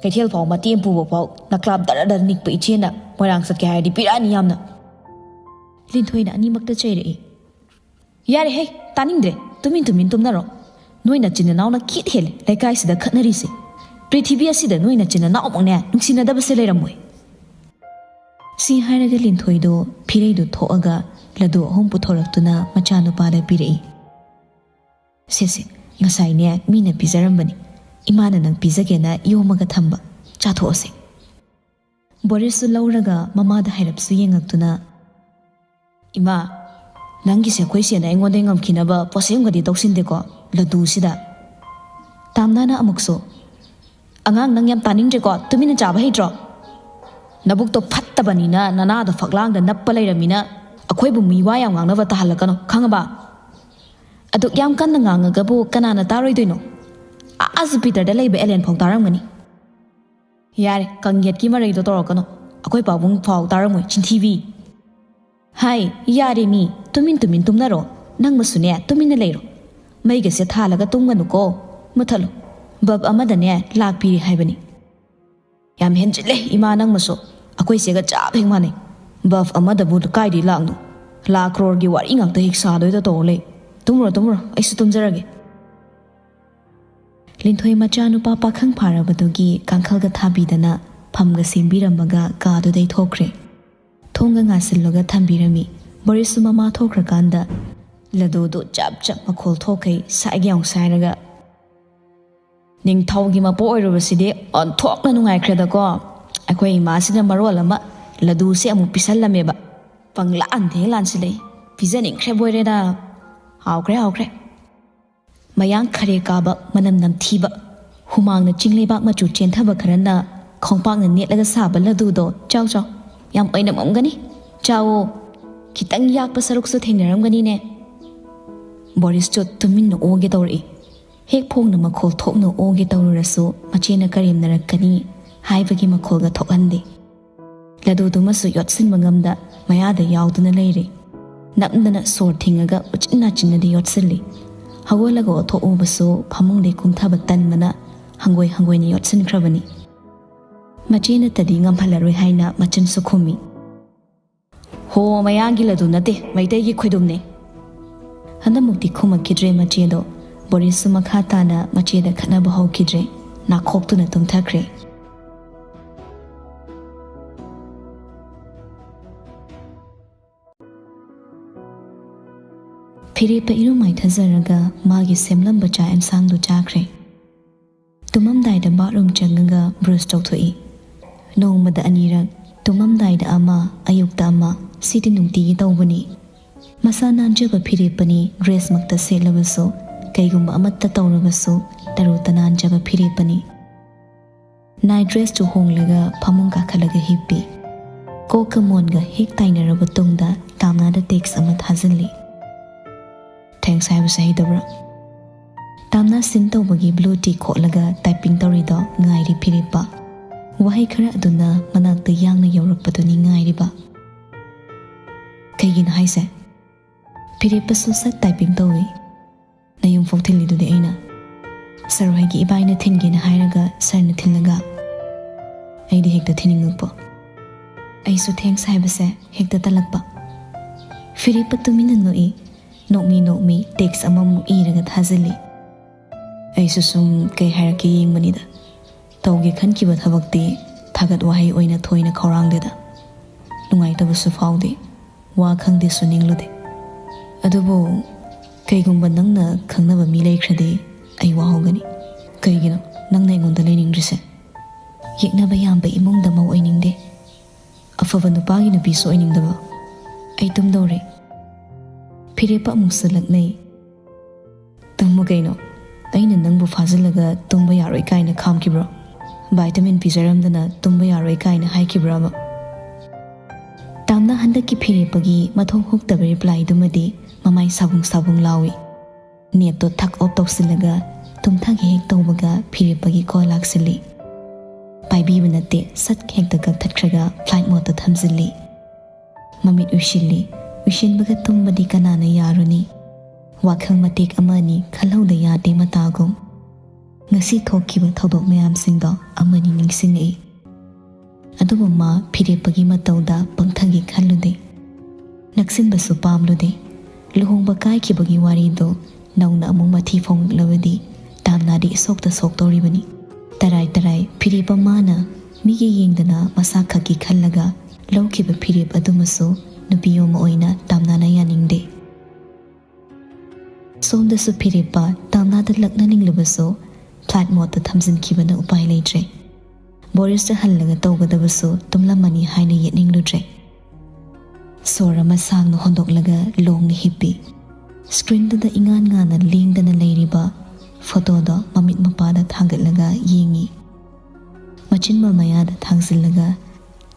ꯀꯩꯊꯦꯜ ꯐꯥꯎ ꯃꯇꯦꯛ ꯑꯃ ꯄꯨꯕ ꯐꯥꯎ ꯅꯀ꯭ꯂꯥꯞ ꯗꯔ ꯗꯔ ꯅꯤꯛꯄ ꯏꯆꯦꯅ ꯃꯣꯏꯔꯥꯡ ꯆꯠꯀꯦ ꯍꯥꯏꯔꯗꯤ ꯄꯤꯔꯛꯑꯅꯤ ꯌꯥꯝꯅ"꯫ ꯂꯤꯟꯊꯣꯏꯅ ꯑꯅꯤꯃꯛꯇ ꯆꯩꯔꯛꯏ꯫ "ꯌꯥꯔꯦꯍꯦ, ꯇꯥꯅꯤꯡꯗ꯭ꯔꯦ꯫ ꯇꯨꯃꯤꯟ ꯇꯨꯃꯤꯟ ꯇꯨꯝꯅꯔꯣ꯫ ꯅꯣꯏ ꯅꯆꯤꯟ ꯅꯅꯥꯎꯅ ꯈꯤꯠ ꯍꯦꯜꯂꯦ ꯂꯩꯀꯥꯏꯁꯤꯗ ꯈꯠꯅꯔꯤꯁꯦ꯫ ꯄ꯭ꯔꯤꯊꯤꯕꯤ ꯑꯁꯤꯗ ꯅꯣꯏ ꯅꯆꯤꯟ ꯅꯅꯥꯎꯃꯨꯛꯅꯦ ꯅꯨꯡꯁꯤꯅꯗꯕꯁꯦ ꯂꯩꯔꯝꯃꯣꯏ"꯫ ꯁꯤ ꯍꯥꯏꯔꯒ ꯂꯤꯟꯊꯣꯏꯗꯣ ꯐꯤꯔꯩꯗꯨ ꯊꯣꯛꯑꯒ ꯂꯗꯨ ꯑꯍꯨꯝ ꯄꯨꯊꯣꯔꯛꯇꯨꯅ ꯃꯆꯥꯅꯨꯄꯥꯗ ꯄꯤꯔꯛꯏ꯫ "ꯁꯦꯁꯦ, ꯉꯁꯥꯏꯅꯦ ꯃꯤꯅ ꯄꯤꯖꯔꯝꯕꯅꯤ, ꯏꯃꯥꯅ ꯅꯪ ꯄꯤꯖꯒꯦꯅ ꯌꯣꯝꯃꯒ ꯊꯝꯕ, ꯆꯥꯊꯣꯛꯑꯁꯦ꯫" ꯕꯣꯔꯤꯁꯁꯨ ꯂꯧꯔꯒ ꯃꯃꯥꯗ ꯍꯥꯏꯔꯞꯁꯨ ꯌꯦꯡꯉꯛꯇꯨꯅ, "ꯏꯃꯥ, ꯅꯪꯒꯤꯁꯦ ꯑꯩꯈꯣꯏ ꯆꯦꯅ ꯑꯩꯉꯣꯟꯗ ꯉꯝꯈꯤꯅꯕ ꯄꯣꯠꯁꯦꯝꯒꯗꯤ ꯇꯧꯁꯤꯟꯗꯦꯀꯣ, ꯂꯗꯨꯁꯤꯗ?" ꯇꯥꯝꯅꯥꯅ ꯑꯃꯨꯛꯁꯨ, "ꯑꯉꯥꯡ, ꯅꯪ ꯌꯥꯝ ꯇꯥꯅꯤꯡꯗ꯭ꯔꯦꯀꯣ, ꯇꯨꯃꯤꯟꯅ ꯆꯥꯕ ꯍꯩꯇ꯭ꯔꯣ? ꯅꯕꯨꯛꯇꯣ ꯐꯠꯇꯕꯅꯤꯅ ꯅꯅꯥꯗꯣ ꯐꯛꯂꯥꯡꯗ ꯅꯞꯄ ꯂꯩꯔꯝꯃꯤꯅ ꯑꯩꯈꯣꯏꯕꯨ ꯃꯤ ꯋꯥ ꯌꯥꯝ ꯉꯥꯡꯅꯕ ꯇꯥꯍꯜꯂꯛꯀꯅꯣ, ꯈꯪꯉꯕ? ꯑꯗꯨꯛ ꯌꯥꯝ ꯀꯟꯅ ꯉꯥꯡꯉꯒꯕꯨ ꯀꯅꯥꯅ ꯇꯥꯔꯣꯏꯗꯣꯏꯅꯣ? ꯑꯥ ꯖꯨꯄꯤꯇꯔꯗ ꯂꯩꯕ ꯑꯦꯂꯦꯟ ꯐꯥꯎ ꯇꯥꯔꯝꯒꯅꯤ꯫" "ꯌꯥꯔꯦ, ꯀꯪꯌꯦꯠꯀꯤ ꯃꯔꯩꯗꯣ ꯇꯧꯔꯛꯀꯅꯣ, ꯑꯩꯈꯣꯏ ꯄꯥꯕꯨꯡ ꯐꯥꯎ ꯇꯥꯔꯝꯃꯣꯏ, ꯆꯤꯟꯊꯤꯕꯤ꯫" "ꯍꯥꯏ, ꯌꯥꯔꯦ ꯃꯤ, ꯇꯨꯃꯤꯟ ꯇꯨꯃꯤꯟ ꯇꯨꯝꯅꯔꯣ꯫ ꯅꯪꯃꯁꯨꯅꯦ ꯇꯨꯃꯤꯟꯅ ꯂꯩꯔꯣ꯫ ꯃꯩꯒꯁꯦ ꯊꯥꯜꯂꯒ ꯇꯨꯝꯒꯅꯨꯀꯣ, ꯃꯨꯠꯊꯠꯂꯣ꯫ ꯕꯜꯕ ꯑꯃꯗꯅꯦ ꯂꯥꯛ ꯄꯤꯔꯤ ꯍꯥꯏꯕꯅꯤ꯫" "ꯌꯥꯝ ꯍꯦꯟꯖꯤꯜꯂꯦ ꯏꯃꯥ, ꯅꯪꯃꯁꯨ꯫ ꯑꯩꯈꯣꯏ ꯆꯦꯒ ꯆꯞ ꯍꯦꯛ ꯃꯥꯟꯅꯩ꯫ ꯕꯜꯕ ꯑꯃꯗꯕꯨ ꯀꯥꯏꯗꯩ ꯂꯥꯛꯅꯣ? ꯂꯥꯛ ꯀ꯭ꯔꯣꯔꯒꯤ ꯋꯥꯔꯤ ꯉꯥꯛꯇ ꯍꯦꯛ ꯁꯥꯗꯣꯏꯗ ꯇꯧꯔ ꯂꯩ꯫ ꯇꯨꯝꯃꯨꯔꯣ, ꯇꯨꯝꯃꯨꯔꯣ, ꯑꯩꯁꯨ ꯇꯨꯝꯖꯔꯒꯦ꯫" ꯂꯤꯟꯊꯣꯏ ꯃꯆꯥꯅꯨꯄꯥ ꯄꯥꯈꯪ ꯐꯥꯔꯕꯗꯨꯒꯤ ꯀꯥꯡꯈꯜꯒ ꯊꯥꯕꯤꯗꯅ ꯐꯝꯒ ꯁꯦꯝꯕꯤꯔꯝꯃꯒ ꯀꯥꯗꯨꯗꯩ ꯊꯣꯛꯈ꯭ꯔꯦ꯫ ꯊꯣꯡꯒ ꯉꯥꯁꯤꯜꯂꯒ ꯊꯝꯕꯤꯔꯝꯃꯤ꯫ ꯕꯣꯔꯤꯁꯁꯨ ꯃꯃꯥ ꯊꯣꯛꯈ꯭ꯔꯀꯥꯟꯗ ꯂꯗꯨꯗꯨ ꯆꯞ ꯆꯞ ꯃꯈꯣꯜ ꯊꯣꯛꯈꯩ ꯁꯥꯏꯒ ꯌꯥꯎ ꯁꯥꯏꯔꯒ, "ꯅꯤꯡꯊꯧꯒꯤ ꯃꯄꯣ ꯑꯣꯏꯔꯨꯕꯁꯤꯗꯤ ꯑꯣꯟꯊꯣꯛꯅ ꯅꯨꯡꯉꯥꯏꯈ꯭ꯔꯦꯗꯀꯣ꯫ ꯑꯩꯈꯣꯏ ꯏꯃꯥꯁꯤꯅ ꯃꯔꯣꯜ ꯑꯃ ꯂꯗꯨꯁꯦ ꯑꯃꯨꯛ ꯄꯤꯁꯜꯂꯝꯃꯦꯕ꯫ ꯄꯪꯂꯥꯟꯗ ꯍꯦꯛ ꯂꯥꯟꯁꯤꯜꯂꯛꯏ꯫ ꯄꯤꯖꯅꯤꯡꯈ꯭ꯔꯦ ꯕꯣꯏꯔꯦꯗ꯫ ꯍꯥꯎꯈ꯭ꯔꯦ, ꯍꯥꯎꯈ꯭ꯔꯦ꯫" ꯃꯌꯥꯡ ꯈꯔꯦ ꯀꯥꯕ, ꯃꯅꯝ ꯅꯝꯊꯤꯕ, ꯍꯨꯃꯥꯡꯅ ꯆꯤꯡꯂꯩꯕꯥꯛ ꯃꯆꯨ ꯆꯦꯟꯊꯕ ꯈꯔꯅ ꯈꯣꯡꯄꯥꯛꯅ ꯅꯦꯠꯂꯒ ꯁꯥꯕ ꯂꯗꯨꯗꯣ ꯆꯥꯎ ꯆꯥꯎ꯫ ꯌꯥꯝ ꯑꯣꯏꯅꯝꯃꯝꯒꯅꯤ꯫ ꯆꯥꯎꯋꯣ꯫ ꯈꯤꯇꯪ ꯌꯥꯛꯄ ꯁꯔꯨꯛꯁꯨ ꯊꯦꯡꯅꯔꯝꯒꯅꯤꯅꯦ꯫ ꯕꯣꯔꯤꯁꯇꯣ ꯇꯨꯃꯤꯟꯅ ꯑꯣꯒꯦ ꯇꯧꯔꯛꯏ꯫ ꯍꯦꯛ ꯐꯣꯡꯅ ꯃꯈꯣꯜ ꯊꯣꯛꯅ ꯑꯣꯒꯦ ꯇꯧꯔꯨꯔꯁꯨ ꯃꯆꯦꯅ ꯀꯔꯦꯝꯅꯔꯛꯀꯅꯤ ꯍꯥꯏꯕꯒꯤ ꯃꯈꯣꯜꯒ ꯊꯣꯛꯍꯟꯗꯦ꯫ ꯂꯗꯨꯗꯨꯃꯁꯨ ꯌꯣꯠꯁꯤꯟꯕ ꯉꯝꯗ ꯃꯌꯥꯗ ꯌꯥꯎꯗꯨꯅ ꯂꯩꯔꯦ꯫ ꯅꯝꯗꯅ ꯁꯣꯔ ꯊꯤꯡꯉꯒ ꯎꯆꯤꯟ ꯅꯥꯆꯤꯟꯅꯗꯤ ꯌꯣꯠꯁꯤꯜꯂꯤ꯫ ꯍꯧꯒꯠꯂꯒ ꯑꯣꯊꯣꯛꯎꯕꯁꯨ ꯐꯃꯨꯡꯗꯩ ꯀꯨꯝꯊꯕ ꯇꯟꯕꯅ ꯍꯪꯒꯣꯏ ꯍꯪꯒꯣꯏꯅ ꯌꯣꯠꯁꯤꯟꯈ꯭ꯔꯕꯅꯤ꯫ ꯃꯆꯦ ꯅꯠꯇꯗꯤ ꯉꯝꯍꯜꯂꯔꯣꯏ ꯍꯥꯏꯅ ꯃꯆꯤꯟꯁꯨ ꯈꯨꯝꯃꯤ꯫ "ꯍꯣ, ꯃꯌꯥꯡꯒꯤ ꯂꯗꯨ ꯅꯠꯇꯦ, ꯃꯩꯇꯩꯒꯤ ꯈꯣꯏꯗꯨꯝꯅꯦ꯫" ꯍꯟꯗꯛꯃꯨꯛꯇꯤ ꯈꯨꯝꯃꯛꯈꯤꯗ꯭ꯔꯦ ꯃꯆꯦꯗꯣ꯫ ꯕꯣꯔꯤꯁꯁꯨ ꯃꯈꯥ ꯇꯥꯅ ꯃꯆꯦꯗ ꯈꯠꯅꯕ ꯍꯧꯈꯤꯗ꯭ꯔꯦ꯫ ꯅꯥꯈꯣꯛꯇꯨꯅ ꯇꯨꯝꯊꯈ꯭ꯔꯦ꯫ ꯐꯤꯔꯦꯞꯄ ꯏꯔꯨ ꯃꯥꯏꯊꯖꯔꯒ ꯃꯥꯒꯤ ꯁꯦꯝꯂꯝꯕ ꯆꯥꯛ ꯑꯦꯟꯁꯥꯡꯗꯨ ꯆꯥꯈ꯭ꯔꯦ꯫ ꯇꯨꯝꯃꯝꯗꯥꯏꯗ ꯕꯥꯠꯔꯨꯝ ꯆꯪꯉꯒ ꯕ꯭ꯔꯁ ꯇꯧꯊꯣꯛꯏ꯫ ꯅꯣꯡꯃꯗ ꯑꯅꯤꯔꯛ, ꯇꯨꯝꯃꯝꯗꯥꯏꯗ ꯑꯃ, ꯑꯌꯨꯛꯇ ꯑꯃ, ꯁꯤꯗꯤ ꯅꯨꯡꯇꯤꯒꯤ ꯇꯧꯕꯅꯤ꯫ ꯃꯁꯥ ꯅꯥꯟꯖꯕ ꯐꯤꯔꯦꯞꯄꯅꯤ, ꯗ꯭ꯔꯦꯁꯃꯛꯇ ꯁꯦꯠꯂꯕꯁꯨ, ꯀꯩꯒꯨꯝꯕ ꯑꯃꯠꯇ ꯇꯧꯔꯕꯁꯨ, ꯇꯔꯨ ꯇꯅꯥꯟꯖꯕ ꯐꯤꯔꯦꯞꯄꯅꯤ꯫ ꯅꯥꯏꯠ ꯗ꯭ꯔꯦꯁꯇꯨ ꯍꯣꯡꯂꯒ ꯐꯃꯨꯡ ꯀꯥꯈꯠꯂꯒ ꯍꯤꯞꯄꯤ꯫ ꯀꯣꯛꯀ ꯃꯣꯟꯒ ꯍꯦꯛ ꯇꯥꯏꯅꯔꯕ ꯇꯨꯡꯗ ꯇꯥꯝꯅꯥꯗ ꯇꯦꯛꯁ ꯑꯃ ꯊꯥꯖꯤꯜꯂꯤ꯫ ꯊꯦꯡꯛꯁ ꯍꯥꯏꯕꯁꯦ ꯍꯩꯇꯕ꯭ꯔꯥ? ꯇꯥꯝꯅꯥ ꯁꯤꯟ ꯇꯧꯕꯒꯤ ꯕ꯭ꯂꯨ ꯇꯤꯛ ꯈꯣꯠꯂꯒ ꯇꯥꯏꯄꯤꯡ ꯇꯧꯔꯤꯗꯣ ꯉꯥꯏꯔꯤ ꯐꯤꯔꯦꯞꯄ꯫ ꯋꯥꯍꯩ ꯈꯔ ꯑꯗꯨꯅ ꯃꯅꯥꯛꯇ ꯌꯥꯡꯅ ꯌꯧꯔꯛꯄꯗꯨꯅꯤ ꯉꯥꯏꯔꯤꯕ꯫ ꯀꯩꯒꯤꯅꯣ ꯍꯥꯏꯁꯦ? ꯐꯤꯔꯦꯞꯄꯁꯨ ꯁꯠ ꯇꯥꯏꯄꯤꯡ ꯇꯧꯏ꯫ ꯅꯌꯨꯝꯐꯥꯎ ꯊꯤꯜꯂꯤꯗꯨꯗꯤ ꯑꯩꯅ꯫ ꯁꯔ ꯍꯣꯏꯒꯤ ꯏꯕꯥꯏꯅ ꯊꯤꯟꯒꯦꯅ ꯍꯥꯏꯔꯒ ꯁꯔꯅ ꯊꯤꯜꯂꯒ꯫ ꯑꯩꯗꯤ ꯍꯦꯛꯇ ꯊꯤꯟꯅꯤꯡꯉꯛꯄ꯫ ꯑꯩꯁꯨ ꯊꯦꯡꯛꯁ ꯍꯥꯏꯕꯁꯦ ꯍꯦꯛꯇ ꯇꯜꯂꯛꯄ꯫ ꯐꯤꯔꯦꯞꯄ ꯇꯨꯃꯤꯟꯅ ꯅꯣꯛꯏ꯫ ꯅꯣꯛꯃꯤ ꯅꯣꯛꯃꯤ ꯇꯦꯛꯁ ꯑꯃꯃꯨꯛ ꯏꯔꯒ ꯊꯥꯖꯤꯜꯂꯤ꯫ ꯑꯩꯁꯨ ꯁꯨꯝ ꯀꯩ ꯍꯥꯏꯔꯛꯀꯦ ꯌꯦꯡꯕꯅꯤꯗ꯫ ꯇꯧꯒꯦ ꯈꯟꯈꯤꯕ ꯊꯕꯛꯇꯤ ꯊꯥꯒꯠ ꯋꯥꯍꯩ ꯑꯣꯏꯅ ꯊꯣꯏꯅ ꯈꯧꯔꯥꯡꯗꯦꯗ꯫ ꯅꯨꯡꯉꯥꯏꯇꯕꯁꯨ ꯐꯥꯎꯗꯦ꯫ ꯋꯥ ꯈꯪꯗꯦꯁꯨ ꯅꯤꯡꯂꯨꯗꯦ꯫ ꯑꯗꯨꯕꯨ ꯀꯩꯒꯨꯝꯕ ꯅꯪꯅ ꯈꯪꯅꯕ ꯃꯤ ꯂꯩꯈ꯭ꯔꯗꯤ ꯑꯩ ꯋꯥꯍꯧꯒꯅꯤ꯫ ꯀꯩꯒꯤꯅꯣ ꯅꯪꯅ ꯑꯩꯉꯣꯟꯗ ꯂꯩꯅꯤꯡꯗ꯭ꯔꯤꯁꯦ? ꯌꯦꯛꯅꯕ ꯌꯥꯝꯕ ꯏꯃꯨꯡꯗ ꯃꯧ ꯑꯣꯏꯅꯤꯡꯗꯦ꯫ ꯑꯐꯕ ꯅꯨꯄꯥꯒꯤ ꯅꯨꯄꯤꯁꯨ ꯑꯣꯏꯅꯤꯡꯗꯕ꯫ ꯑꯩ ꯇꯨꯝꯗꯧꯔꯦ꯫ ꯐꯤꯔꯦꯞꯄ ꯑꯃꯨꯛꯁꯨ ꯂꯛꯅꯩ꯫ ꯇꯨꯝꯃꯨ ꯀꯩꯅꯣ, ꯑꯩꯅ ꯅꯪꯕꯨ ꯐꯥꯖꯤꯜꯂꯒ ꯇꯨꯝꯕ ꯌꯥꯔꯣꯏ ꯀꯥꯏꯅ ꯈꯥꯝꯈꯤꯕ꯭ꯔꯣ? ꯚꯥꯏꯇꯥꯃꯤꯟ ꯄꯤꯖꯔꯝꯗꯅ ꯇꯨꯝꯕ ꯌꯥꯔꯣꯏ ꯀꯥꯏꯅ ꯍꯥꯏꯈꯤꯕ꯭ꯔꯕ? ꯇꯥꯝꯅ ꯍꯟꯗꯛꯀꯤ ꯐꯤꯔꯦꯞꯄꯒꯤ ꯃꯊꯣꯡ ꯍꯨꯛꯇꯕ ꯔꯤꯄ꯭ꯂꯥꯏꯗꯨꯃꯗꯤ ꯃꯃꯥꯏ ꯁꯥꯕꯨꯡ ꯁꯥꯕꯨꯡ ꯂꯥꯎꯏ꯫ ꯅꯦꯠꯇꯣ ꯊꯛ ꯑꯣꯞ ꯇꯧꯁꯤꯜꯂꯒ ꯇꯨꯝꯊꯒꯦ ꯍꯦꯛ ꯇꯧꯕꯒ ꯐꯤꯔꯦꯞꯄꯒꯤ ꯀꯣꯜ ꯂꯥꯛꯁꯤꯜꯂꯤ꯫ ꯄꯥꯏꯕꯤꯕ ꯅꯠꯇꯦ, ꯁꯠ ꯍꯦꯛꯇ ꯀꯛꯊꯠꯈ꯭ꯔꯒ ꯐ꯭ꯂꯥꯏꯠ ꯃꯣꯠꯇ ꯊꯝꯖꯤꯜꯂꯤ꯫ ꯃꯃꯤꯠ ꯎꯏꯁꯤꯜꯂꯤ꯫ ꯎꯏꯁꯤꯟꯕꯒ ꯇꯨꯝꯕꯗꯤ ꯀꯅꯥꯅ ꯌꯥꯔꯨꯅꯤ? ꯋꯥꯈꯜ ꯃꯇꯦꯛ ꯑꯃ ꯑꯅꯤ ꯈꯜꯍꯧꯗ ꯌꯥꯗꯦ ꯃꯇꯥꯒꯨꯝ꯫ ꯉꯁꯤ ꯊꯣꯛꯈꯤꯕ ꯊꯧꯗꯣꯛ ꯃꯌꯥꯝꯁꯤꯡꯗꯣ ꯑꯃꯅꯤ ꯅꯤꯡꯁꯤꯡꯂꯛꯏ꯫ ꯑꯗꯨꯕꯨ ꯃꯥ ꯐꯤꯔꯦꯞꯄꯒꯤ ꯃꯇꯧꯗ ꯄꯪꯊꯒꯦ ꯈꯜꯂꯨꯗꯦ꯫ ꯅꯛꯁꯤꯟꯕꯁꯨ ꯄꯥꯝꯂꯨꯗꯦ꯫ ꯂꯨꯍꯣꯡꯕ ꯀꯥꯏꯈꯤꯕꯒꯤ ꯋꯥꯔꯤꯗꯣ ꯅꯧꯅ ꯑꯃꯨꯛ ꯃꯊꯤ ꯐꯣꯡꯂꯛꯂꯕꯗꯤ ꯇꯥꯝꯅꯥꯗꯤ ꯏꯁꯣꯛꯇ ꯁꯣꯛꯇꯧꯔꯤꯕꯅꯤ꯫ ꯇꯔꯥꯏ ꯇꯔꯥꯏ ꯐꯤꯔꯦꯞ ꯑꯃꯅ ꯃꯤꯒꯤ ꯌꯦꯡꯗꯅ ꯃꯁꯥ ꯈꯛꯀꯤ ꯈꯜꯂꯒ ꯂꯧꯈꯤꯕ ꯐꯤꯔꯦꯞ ꯑꯗꯨꯃꯁꯨ ꯅꯨꯄꯤ ꯑꯃ ꯑꯣꯏꯅ ꯇꯥꯝꯅꯥꯅ ꯌꯥꯅꯤꯡꯗꯦ꯫ ꯁꯣꯝꯗꯁꯨ ꯐꯤꯔꯦꯞꯄ ꯇꯥꯝꯅꯥꯗ ꯂꯛꯅꯅꯤꯡꯂꯕꯁꯨ flight modeꯇ ꯊꯝꯖꯤꯟꯈꯤꯕꯅ ꯎꯄꯥꯏ ꯂꯩꯇ꯭ꯔꯦ꯫ ꯕꯣꯔꯤꯁꯇ ꯍꯜꯂꯒ ꯇꯧꯒꯗꯕꯁꯨ ꯇꯨꯝꯂꯝꯃꯅꯤ ꯍꯥꯏꯅ ꯌꯦꯠꯅꯤꯡꯂꯨꯗ꯭ꯔꯦ꯫ ꯁꯣꯔ ꯑꯃ ꯁꯥꯡꯅ ꯍꯣꯟꯗꯣꯛꯂꯒ ꯂꯣꯡꯅ ꯍꯤꯞꯄꯤ꯫ Screenꯗꯨꯗ ꯏꯉꯥꯟ ꯉꯥꯟꯅ ꯂꯦꯡꯗꯅ ꯂꯩꯔꯤꯕ photoꯗꯣ ꯃꯃꯤꯠ ꯃꯄꯥꯗ ꯊꯥꯡꯒꯠꯂꯒ ꯌꯦꯡꯉꯤ꯫ ꯃꯆꯤꯟ ꯃꯃꯌꯥꯗ ꯊꯥꯡꯖꯤꯜꯂꯒ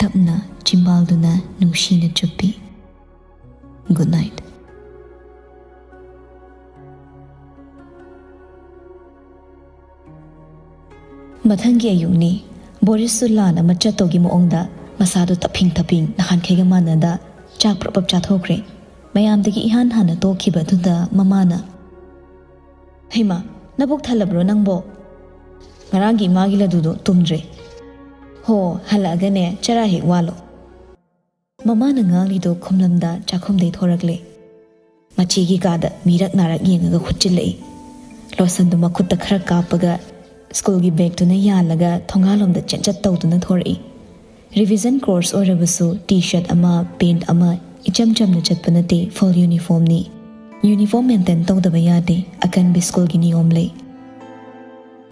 ꯇꯞꯅ ꯆꯤꯝꯕꯥꯜꯗꯨꯅ ꯅꯨꯡꯁꯤꯅ ꯆꯨꯞꯄꯤ꯫ Good night꯫ ꯃꯊꯪꯒꯤ ꯑꯌꯨꯛꯅꯤ꯫ ꯕꯣꯔꯤꯁꯁꯨ ꯂꯥꯟ ꯑꯃ ꯆꯠꯇꯧꯒꯤ ꯃꯑꯣꯡꯗ ꯃꯁꯥꯗꯨ ꯇꯞꯐꯤꯡ ꯇꯞꯐꯤꯡ ꯅꯍꯥꯟꯈꯩꯒ ꯃꯥꯟꯅꯗ ꯆꯥꯛ ꯄ꯭ꯔꯞ ꯄ꯭ꯔꯞ ꯆꯥꯊꯣꯛꯈ꯭ꯔꯦ꯫ ꯃꯌꯥꯝꯗꯒꯤ ꯏꯍꯥꯟ ꯍꯥꯟꯅ ꯇꯣꯛꯈꯤꯕ ꯑꯗꯨꯗ ꯃꯃꯥꯅ, "ꯍꯩꯃꯥ, ꯅꯕꯨꯛ ꯊꯜꯂꯕ꯭ꯔꯣ ꯅꯪꯕꯣ? ꯉꯔꯥꯡꯒꯤ ꯏꯃꯥꯒꯤ ꯂꯗꯨꯗꯣ ꯇꯨꯝꯗ꯭ꯔꯦ꯫ ꯍꯣ, ꯍꯜꯂꯛꯑꯒꯅꯦ ꯆꯔꯥ ꯍꯦꯛ ꯋꯥꯜꯂꯣ꯫" ꯃꯃꯥꯅ ꯉꯥꯡꯂꯤꯗꯣ ꯈꯨꯝꯂꯝꯗ ꯆꯥꯛꯈꯨꯝꯗꯩ ꯊꯣꯔꯛꯂꯦ꯫ ꯃꯆꯦꯒꯤ ꯀꯥꯗ ꯃꯤꯔꯛ ꯅꯥꯔꯛ ꯌꯦꯡꯉꯒ ꯍꯨꯠꯆꯤꯜꯂꯛꯏ꯫ ꯂꯣꯁꯟꯗꯨ ꯃꯈꯨꯠꯇ ꯈꯔ ꯀꯥꯞꯄꯒ ꯁ꯭ꯀꯨꯜꯒꯤ ꯕꯦꯒꯇꯨꯅ ꯌꯥꯜꯂꯒ ꯊꯣꯡꯒꯥꯜꯂꯣꯝꯗ ꯆꯦꯟꯆꯠ ꯇꯧꯗꯨꯅ ꯊꯣꯔꯛꯏ꯫ Revision course ꯑꯣꯏꯔꯕꯁꯨ T-shirt ꯑꯃ, pant ꯑꯃ, ꯏꯆꯝ ꯆꯝꯅ ꯆꯠꯄ ꯅꯠꯇꯦ, full uniformꯅꯤ꯫ Uniform maintain ꯇꯧꯗꯕ ꯌꯥꯗꯦ, ꯑꯀꯟꯕꯤ ꯁ꯭ꯀꯨꯜꯒꯤ ꯅꯤꯌꯣꯝ ꯂꯩ꯫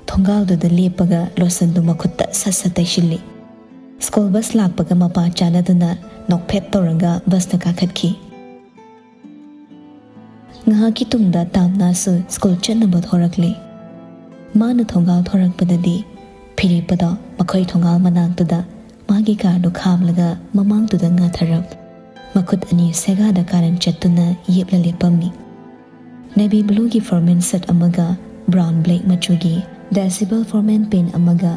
ꯊꯣꯡꯒꯥꯜꯗꯨꯗ ꯂꯦꯞꯄꯒ ꯂꯣꯁꯟꯗꯨ ꯃꯈꯨꯠꯇ ꯁꯠ ꯁꯠ ꯇꯩꯁꯤꯜꯂꯤ꯫ ꯁ꯭ꯀꯨꯜ ꯕꯁ ꯂꯥꯛꯄꯒ ꯃꯄꯥ ꯆꯥꯅꯗꯨꯅ ꯅꯣꯛꯐꯦꯠ ꯇꯧꯔꯒ ꯕꯁꯇ ꯀꯥꯈꯠꯈꯤ꯫ ꯉꯥꯏꯍꯥꯛꯀꯤ ꯇꯨꯡꯗ ꯇꯥꯝꯅꯥꯁꯨ ꯁ꯭ꯀꯨꯜ ꯆꯠꯅꯕ ꯊꯣꯔꯛꯂꯦ꯫ ꯃꯥꯅ ꯊꯣꯡꯒꯥꯜ ꯊꯣꯔꯛꯄꯗꯗꯤ ꯐꯤꯔꯦꯞꯄꯗꯣ ꯃꯈꯣꯏ ꯊꯣꯡꯒꯥꯜ ꯃꯅꯥꯛꯇꯨꯗ ꯃꯥꯒꯤ ꯀꯥꯔꯗꯨ ꯈꯥꯝꯂꯒ ꯃꯃꯥꯡꯗꯨꯗ ꯉꯥꯊꯔꯞ ꯃꯈꯨꯠ ꯑꯅꯤ ꯁꯦꯒꯥꯗ ꯀꯥꯔꯟ ꯆꯠꯇꯨꯅ ꯌꯦꯞꯂ ꯂꯦꯞꯄꯝꯃꯤ꯫ Navy blueꯒꯤ formal shirt ꯑꯃꯒ brown black ꯃꯆꯨꯒꯤ Deceibel formal pant ꯑꯃꯒ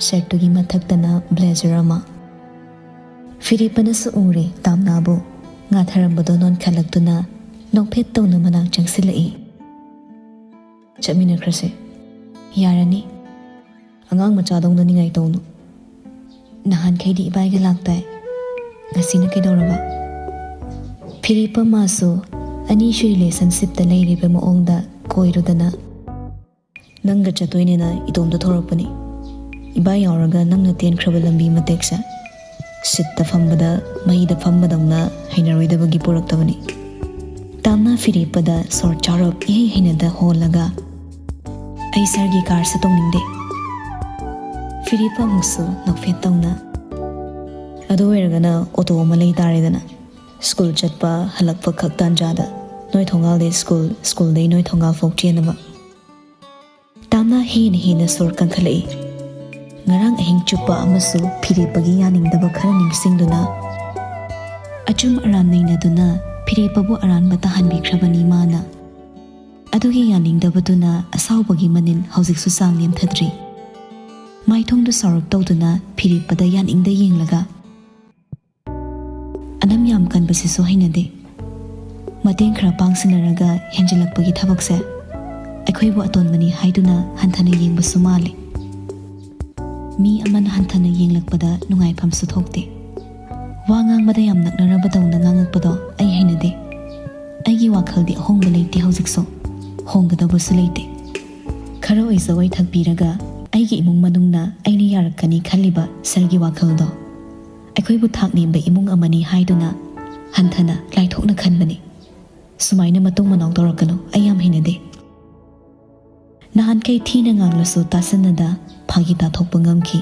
shirtꯇꯨꯒꯤ ꯃꯊꯛꯇꯅ blazer ꯑꯃ꯫ ꯐꯤꯔꯦꯞꯄꯅꯁꯨ ꯎꯔꯦ ꯇꯥꯝꯅꯥꯕꯨ꯫ ꯉꯥꯊꯔꯝꯕꯗꯣ ꯅꯣꯟꯈꯠꯂꯛꯇꯨꯅ ꯅꯣꯛꯐꯦꯠ ꯇꯧꯅ ꯃꯅꯥꯛ ꯆꯪꯁꯤꯜꯂꯛꯏ꯫ "ꯆꯠꯃꯤꯟꯅꯈ꯭ꯔꯁꯦ꯫ ꯌꯥꯔꯅꯤ꯫ ꯑꯉꯥꯡ ꯃꯆꯥꯗꯧꯅ ꯅꯤꯡꯉꯥꯏ ꯇꯧꯅꯨ꯫ ꯅꯍꯥꯟꯈꯩꯗꯤ ꯏꯕꯥꯏꯒ ꯂꯥꯛꯇꯥꯏ꯫ ꯉꯁꯤꯅ ꯀꯩꯗꯧꯔꯕ?" ꯐꯤꯔꯦꯞꯄ ꯃꯥꯁꯨ ꯑꯅꯤꯁꯨ relationshipꯇ ꯂꯩꯔꯤꯕ ꯃꯑꯣꯡꯗ ꯀꯣꯏꯔꯨꯗꯅ, "ꯅꯪꯒ ꯆꯠꯇꯣꯏꯅꯦꯅ ꯏꯇꯣꯝꯇ ꯊꯣꯔꯛꯄꯅꯤ꯫ ꯏꯕꯥꯏ ꯌꯥꯎꯔꯒ ꯅꯪꯅ ꯇꯦꯟꯈ꯭ꯔꯕ ꯂꯝꯕꯤ ꯃꯇꯦꯛꯁꯦ ꯁꯤꯠꯇ ꯐꯝꯕꯗ ꯃꯩꯗ ꯐꯝꯕꯗꯧꯅ ꯍꯩꯅꯔꯣꯏꯗꯕꯒꯤ ꯄꯨꯔꯛꯇꯕꯅꯤ꯫" ꯇꯥꯝꯅ ꯐꯤꯔꯦꯞꯄꯗ ꯁꯣꯔ ꯆꯥꯔꯞ ꯏꯍꯩ ꯍꯩꯅꯗ ꯍꯣꯜꯂꯒ, "ꯑꯩ ꯁꯥꯔꯒꯤ ꯀꯥꯔꯁꯦ ꯇꯣꯡꯅꯤꯡꯗꯦ꯫" ꯐꯤꯔꯦꯞꯄ ꯑꯃꯨꯛꯁꯨ ꯅꯣꯛꯐꯦꯠ ꯇꯧꯅ, "ꯑꯗꯨ ꯑꯣꯏꯔꯒꯅ ꯑꯣꯇꯣ ꯑꯃ ꯂꯩ ꯇꯥꯔꯦꯗꯅ, ꯁ꯭ꯀꯨꯜ ꯆꯠꯄ ꯍꯜꯂꯛꯄ ꯈꯛ ꯇꯥꯟꯖꯥꯗ ꯅꯣꯏ ꯊꯣꯡꯒꯥꯜꯗꯩ ꯁ꯭ꯀꯨꯜ, ꯁ꯭ꯀꯨꯜꯗꯩ ꯅꯣꯏ ꯊꯣꯡꯒꯥꯜ ꯐꯥꯎ ꯆꯦꯟꯅꯕ꯫" ꯇꯥꯝꯅ ꯍꯦꯟꯅ ꯍꯦꯟꯅ ꯁꯣꯔ ꯀꯟꯈꯠꯂꯛꯏ꯫ ꯉꯔꯥꯡ ꯑꯍꯤꯡ ꯆꯨꯞꯄ ꯑꯃꯁꯨ ꯐꯤꯔꯦꯞꯄꯒꯤ ꯌꯥꯅꯤꯡꯗꯕ ꯈꯔ ꯅꯤꯡꯁꯤꯡꯗꯨꯅ, ꯑꯆꯨꯝ ꯑꯔꯥꯟ ꯅꯩꯅꯗꯨꯅ ꯐꯤꯔꯦꯞꯄꯕꯨ ꯑꯔꯥꯟꯕ ꯇꯥꯍꯟꯕꯤꯈ꯭ꯔꯕꯅꯤ ꯃꯥꯅ꯫ ꯑꯗꯨꯒꯤ ꯌꯥꯅꯤꯡꯗꯕꯗꯨꯅ ꯑꯁꯥꯎꯕꯒꯤ ꯃꯅꯤꯟ ꯍꯧꯖꯤꯛꯁꯨ ꯆꯥꯡ ꯅꯦꯝꯊꯗ꯭ꯔꯤ꯫ ꯃꯥꯏꯊꯣꯡꯗꯨ ꯁꯥꯎꯔꯞ ꯇꯧꯗꯨꯅ ꯐꯤꯔꯦꯞꯄꯗ ꯌꯥꯅꯤꯡꯗ ꯌꯦꯡꯂꯒ, "ꯑꯅꯝ ꯌꯥꯝ ꯀꯟꯕꯁꯤꯁꯨ ꯍꯩꯅꯗꯦ꯫ ꯃꯇꯦꯡ ꯈꯔ ꯄꯥꯡꯁꯤꯟꯅꯔꯒ ꯍꯦꯟꯖꯤꯜꯂꯛꯄꯒꯤ ꯊꯕꯛꯁꯦ ꯑꯩꯈꯣꯏꯕꯨ ꯑꯇꯣꯟꯕꯅꯤ ꯍꯥꯏꯗꯨꯅ ꯍꯟꯊꯅ ꯌꯦꯡꯕꯁꯨ ꯃꯥꯜꯂꯤ꯫ ꯃꯤ ꯑꯃꯅ ꯍꯟꯊꯅ ꯌꯦꯡꯂꯛꯄꯗ ꯅꯨꯡꯉꯥꯏꯐꯝꯁꯨ ꯊꯣꯛꯇꯦ꯫ ꯋꯥ ꯉꯥꯡꯕꯗ ꯌꯥꯝ ꯅꯛꯅꯔꯕꯗꯧꯅ ꯉꯥꯡꯉꯛꯄꯗꯣ ꯑꯩ ꯍꯩꯅꯗꯦ꯫ ꯑꯩꯒꯤ ꯋꯥꯈꯜꯗꯤ ꯑꯍꯣꯡꯕ ꯂꯩꯇꯦ ꯍꯧꯖꯤꯛꯁꯨ꯫ ꯍꯣꯡꯒꯗꯕꯁꯨ ꯂꯩꯇꯦ꯫ ꯈꯔ ꯑꯣꯏꯖꯧ ꯑꯣꯏꯊꯛꯄꯤꯔꯒ ꯑꯩꯒꯤ ꯏꯃꯨꯡ ꯃꯅꯨꯡꯅ ꯑꯩꯅ ꯌꯥꯔꯛꯀꯅꯤ ꯈꯜꯂꯤꯕ ꯁꯥꯔꯒꯤ ꯋꯥꯈꯜꯗꯣ ꯑꯩꯈꯣꯏꯕꯨ ꯊꯥꯛ ꯅꯦꯝꯕ ꯏꯃꯨꯡ ꯑꯃꯅꯤ ꯍꯥꯏꯗꯨꯅ ꯍꯟꯊꯅ ꯂꯥꯏꯊꯣꯛꯅ ꯈꯟꯕꯅꯤ꯫ ꯁꯨꯃꯥꯏꯅ ꯃꯇꯨꯡ ꯃꯅꯥꯎ ꯇꯧꯔꯛꯀꯅꯨ, ꯑꯩ ꯌꯥꯝ ꯍꯩꯅꯗꯦ꯫ ꯅꯍꯥꯟꯈꯩ ꯊꯤꯅ ꯉꯥꯡꯂꯁꯨ ꯇꯥꯁꯟꯅꯗ ꯐꯥꯒꯤ ꯇꯥꯊꯣꯛꯄ ꯉꯝꯈꯤ꯫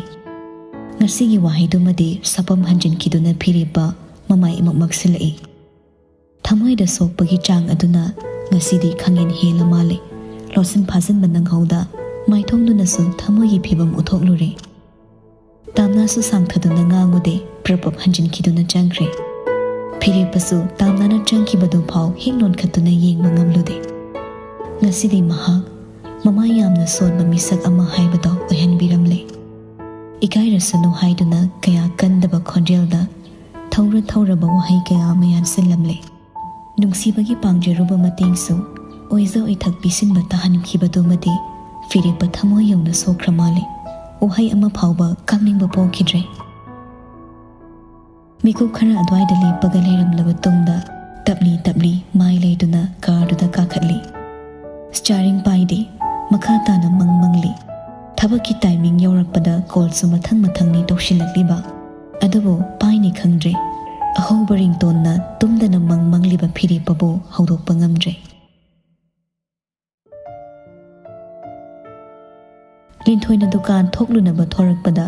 ꯉꯁꯤꯒꯤ ꯋꯥꯍꯩꯗꯨꯃꯗꯤ ꯁꯥꯄꯝ ꯍꯟꯖꯤꯟꯈꯤꯗꯨꯅ ꯐꯤꯔꯦꯞꯄ ꯃꯃꯥꯏ ꯏꯃꯛ ꯃꯛꯁꯤꯜꯂꯛꯏ꯫ ꯊꯃꯣꯏꯗ ꯁꯣꯛꯄꯒꯤ ꯆꯥꯡ ꯑꯗꯨꯅ ꯉꯁꯤꯗꯤ ꯈꯪꯍꯦꯟ ꯍꯦꯜꯂ ꯃꯥꯜꯂꯦ꯫ ꯂꯣꯠꯁꯤꯟ ꯐꯥꯖꯤꯟꯕ ꯅꯪꯍꯧꯗ ꯃꯥꯏꯊꯣꯡꯗꯨꯅꯁꯨ ꯊꯃꯣꯏꯒꯤ ꯐꯤꯕꯝ ꯎꯠꯊꯣꯛꯂꯨꯔꯦ꯫ ꯇꯥꯝꯅꯥꯁꯨ ꯁꯥꯡꯊꯗꯨꯅ ꯉꯥꯡꯉꯨꯗꯦ, ꯄ꯭ꯔꯞ ꯄ꯭ꯔꯞ ꯍꯟꯖꯤꯟꯈꯤꯗꯨꯅ ꯆꯪꯈ꯭ꯔꯦ꯫ ꯐꯤꯔꯦꯞꯄꯁꯨ ꯇꯥꯝꯅꯥꯅ ꯆꯪꯈꯤꯕꯗꯨ ꯐꯥꯎ ꯍꯦꯛ ꯅꯣꯟꯈꯠꯇꯨꯅ ꯌꯦꯡꯕ ꯉꯝꯂꯨꯗꯦ꯫ ꯉꯁꯤꯗꯤ ꯃꯍꯥꯛ ꯃꯃꯥꯏ ꯌꯥꯝꯅ ꯁꯣꯟꯕ ꯃꯤꯁꯛ ꯑꯃ ꯍꯥꯏꯕꯗꯣ ꯑꯣꯏꯍꯟꯕꯤꯔꯝꯂꯦ꯫ ꯏꯀꯥꯏꯔꯁꯅꯨ ꯍꯥꯏꯗꯨꯅ ꯀꯌꯥ ꯀꯟꯗꯕ ꯈꯣꯟꯖꯦꯜꯗ ꯊꯧꯔ ꯊꯧꯔꯕ ꯋꯥꯍꯩ ꯀꯌꯥ ꯑꯃ ꯌꯥꯟꯁꯤꯜꯂꯝꯂꯦ꯫ ꯅꯨꯡꯁꯤꯕꯒꯤ ꯄꯥꯡꯖꯔꯨꯕ ꯃꯇꯦꯡꯁꯨ ꯑꯣꯏꯖ ꯑꯣꯏꯊꯛ ꯄꯤꯁꯤꯟꯕ ꯇꯥꯍꯟꯈꯤꯕꯗꯨꯃꯗꯤ ꯐꯤꯔꯦꯞꯄ ꯊꯃꯣꯏ ꯌꯧꯅ ꯁꯣꯛꯈ꯭ꯔ ꯃꯥꯜꯂꯦ꯫ ꯋꯥꯍꯩ ꯑꯃ ꯐꯥꯎꯕ ꯀꯥꯡꯅꯤꯡꯕ ꯄꯣꯛꯈꯤꯗ꯭ꯔꯦ꯫ ꯃꯤꯀꯨꯞ ꯈꯔ ꯑꯗꯨꯋꯥꯏꯗ ꯂꯦꯞꯄꯒ ꯂꯩꯔꯝꯂꯕ ꯇꯨꯡꯗ ꯇꯞꯂꯤ ꯇꯞꯂꯤ ꯃꯥꯏ ꯂꯩꯗꯨꯅ ꯀꯥꯔꯗꯨꯗ ꯀꯥꯈꯠꯂꯤ꯫ ꯁ꯭ꯇꯤꯌꯥꯔꯤꯡ ꯄꯥꯏꯗꯦ, ꯃꯈꯥ ꯇꯥꯅ ꯃꯪ ꯃꯪꯂꯤ꯫ ꯊꯕꯛꯀꯤ ꯇꯥꯏꯃꯤꯡ ꯌꯧꯔꯛꯄꯗ ꯀꯣꯜꯁꯨ ꯃꯊꯪ ꯃꯊꯪꯅꯤ ꯇꯧꯁꯤꯜꯂꯛꯂꯤꯕ꯫ ꯑꯗꯨꯕꯨ ꯄꯥꯏꯅꯤ ꯈꯪꯗ꯭ꯔꯦ꯫ ꯑꯍꯧꯕ ꯔꯤꯡꯇꯣꯟꯅ ꯇꯨꯝꯗꯅ ꯃꯪ ꯃꯪꯂꯤꯕ ꯐꯤꯔꯦꯞꯄꯕꯨ ꯍꯧꯗꯣꯛꯄ ꯉꯝꯗ꯭ꯔꯦ꯫ ꯂꯤꯟꯊꯣꯏꯅ ꯗꯨꯀꯥꯟ ꯊꯣꯛꯂꯨꯅꯕ ꯊꯣꯔꯛꯄꯗ,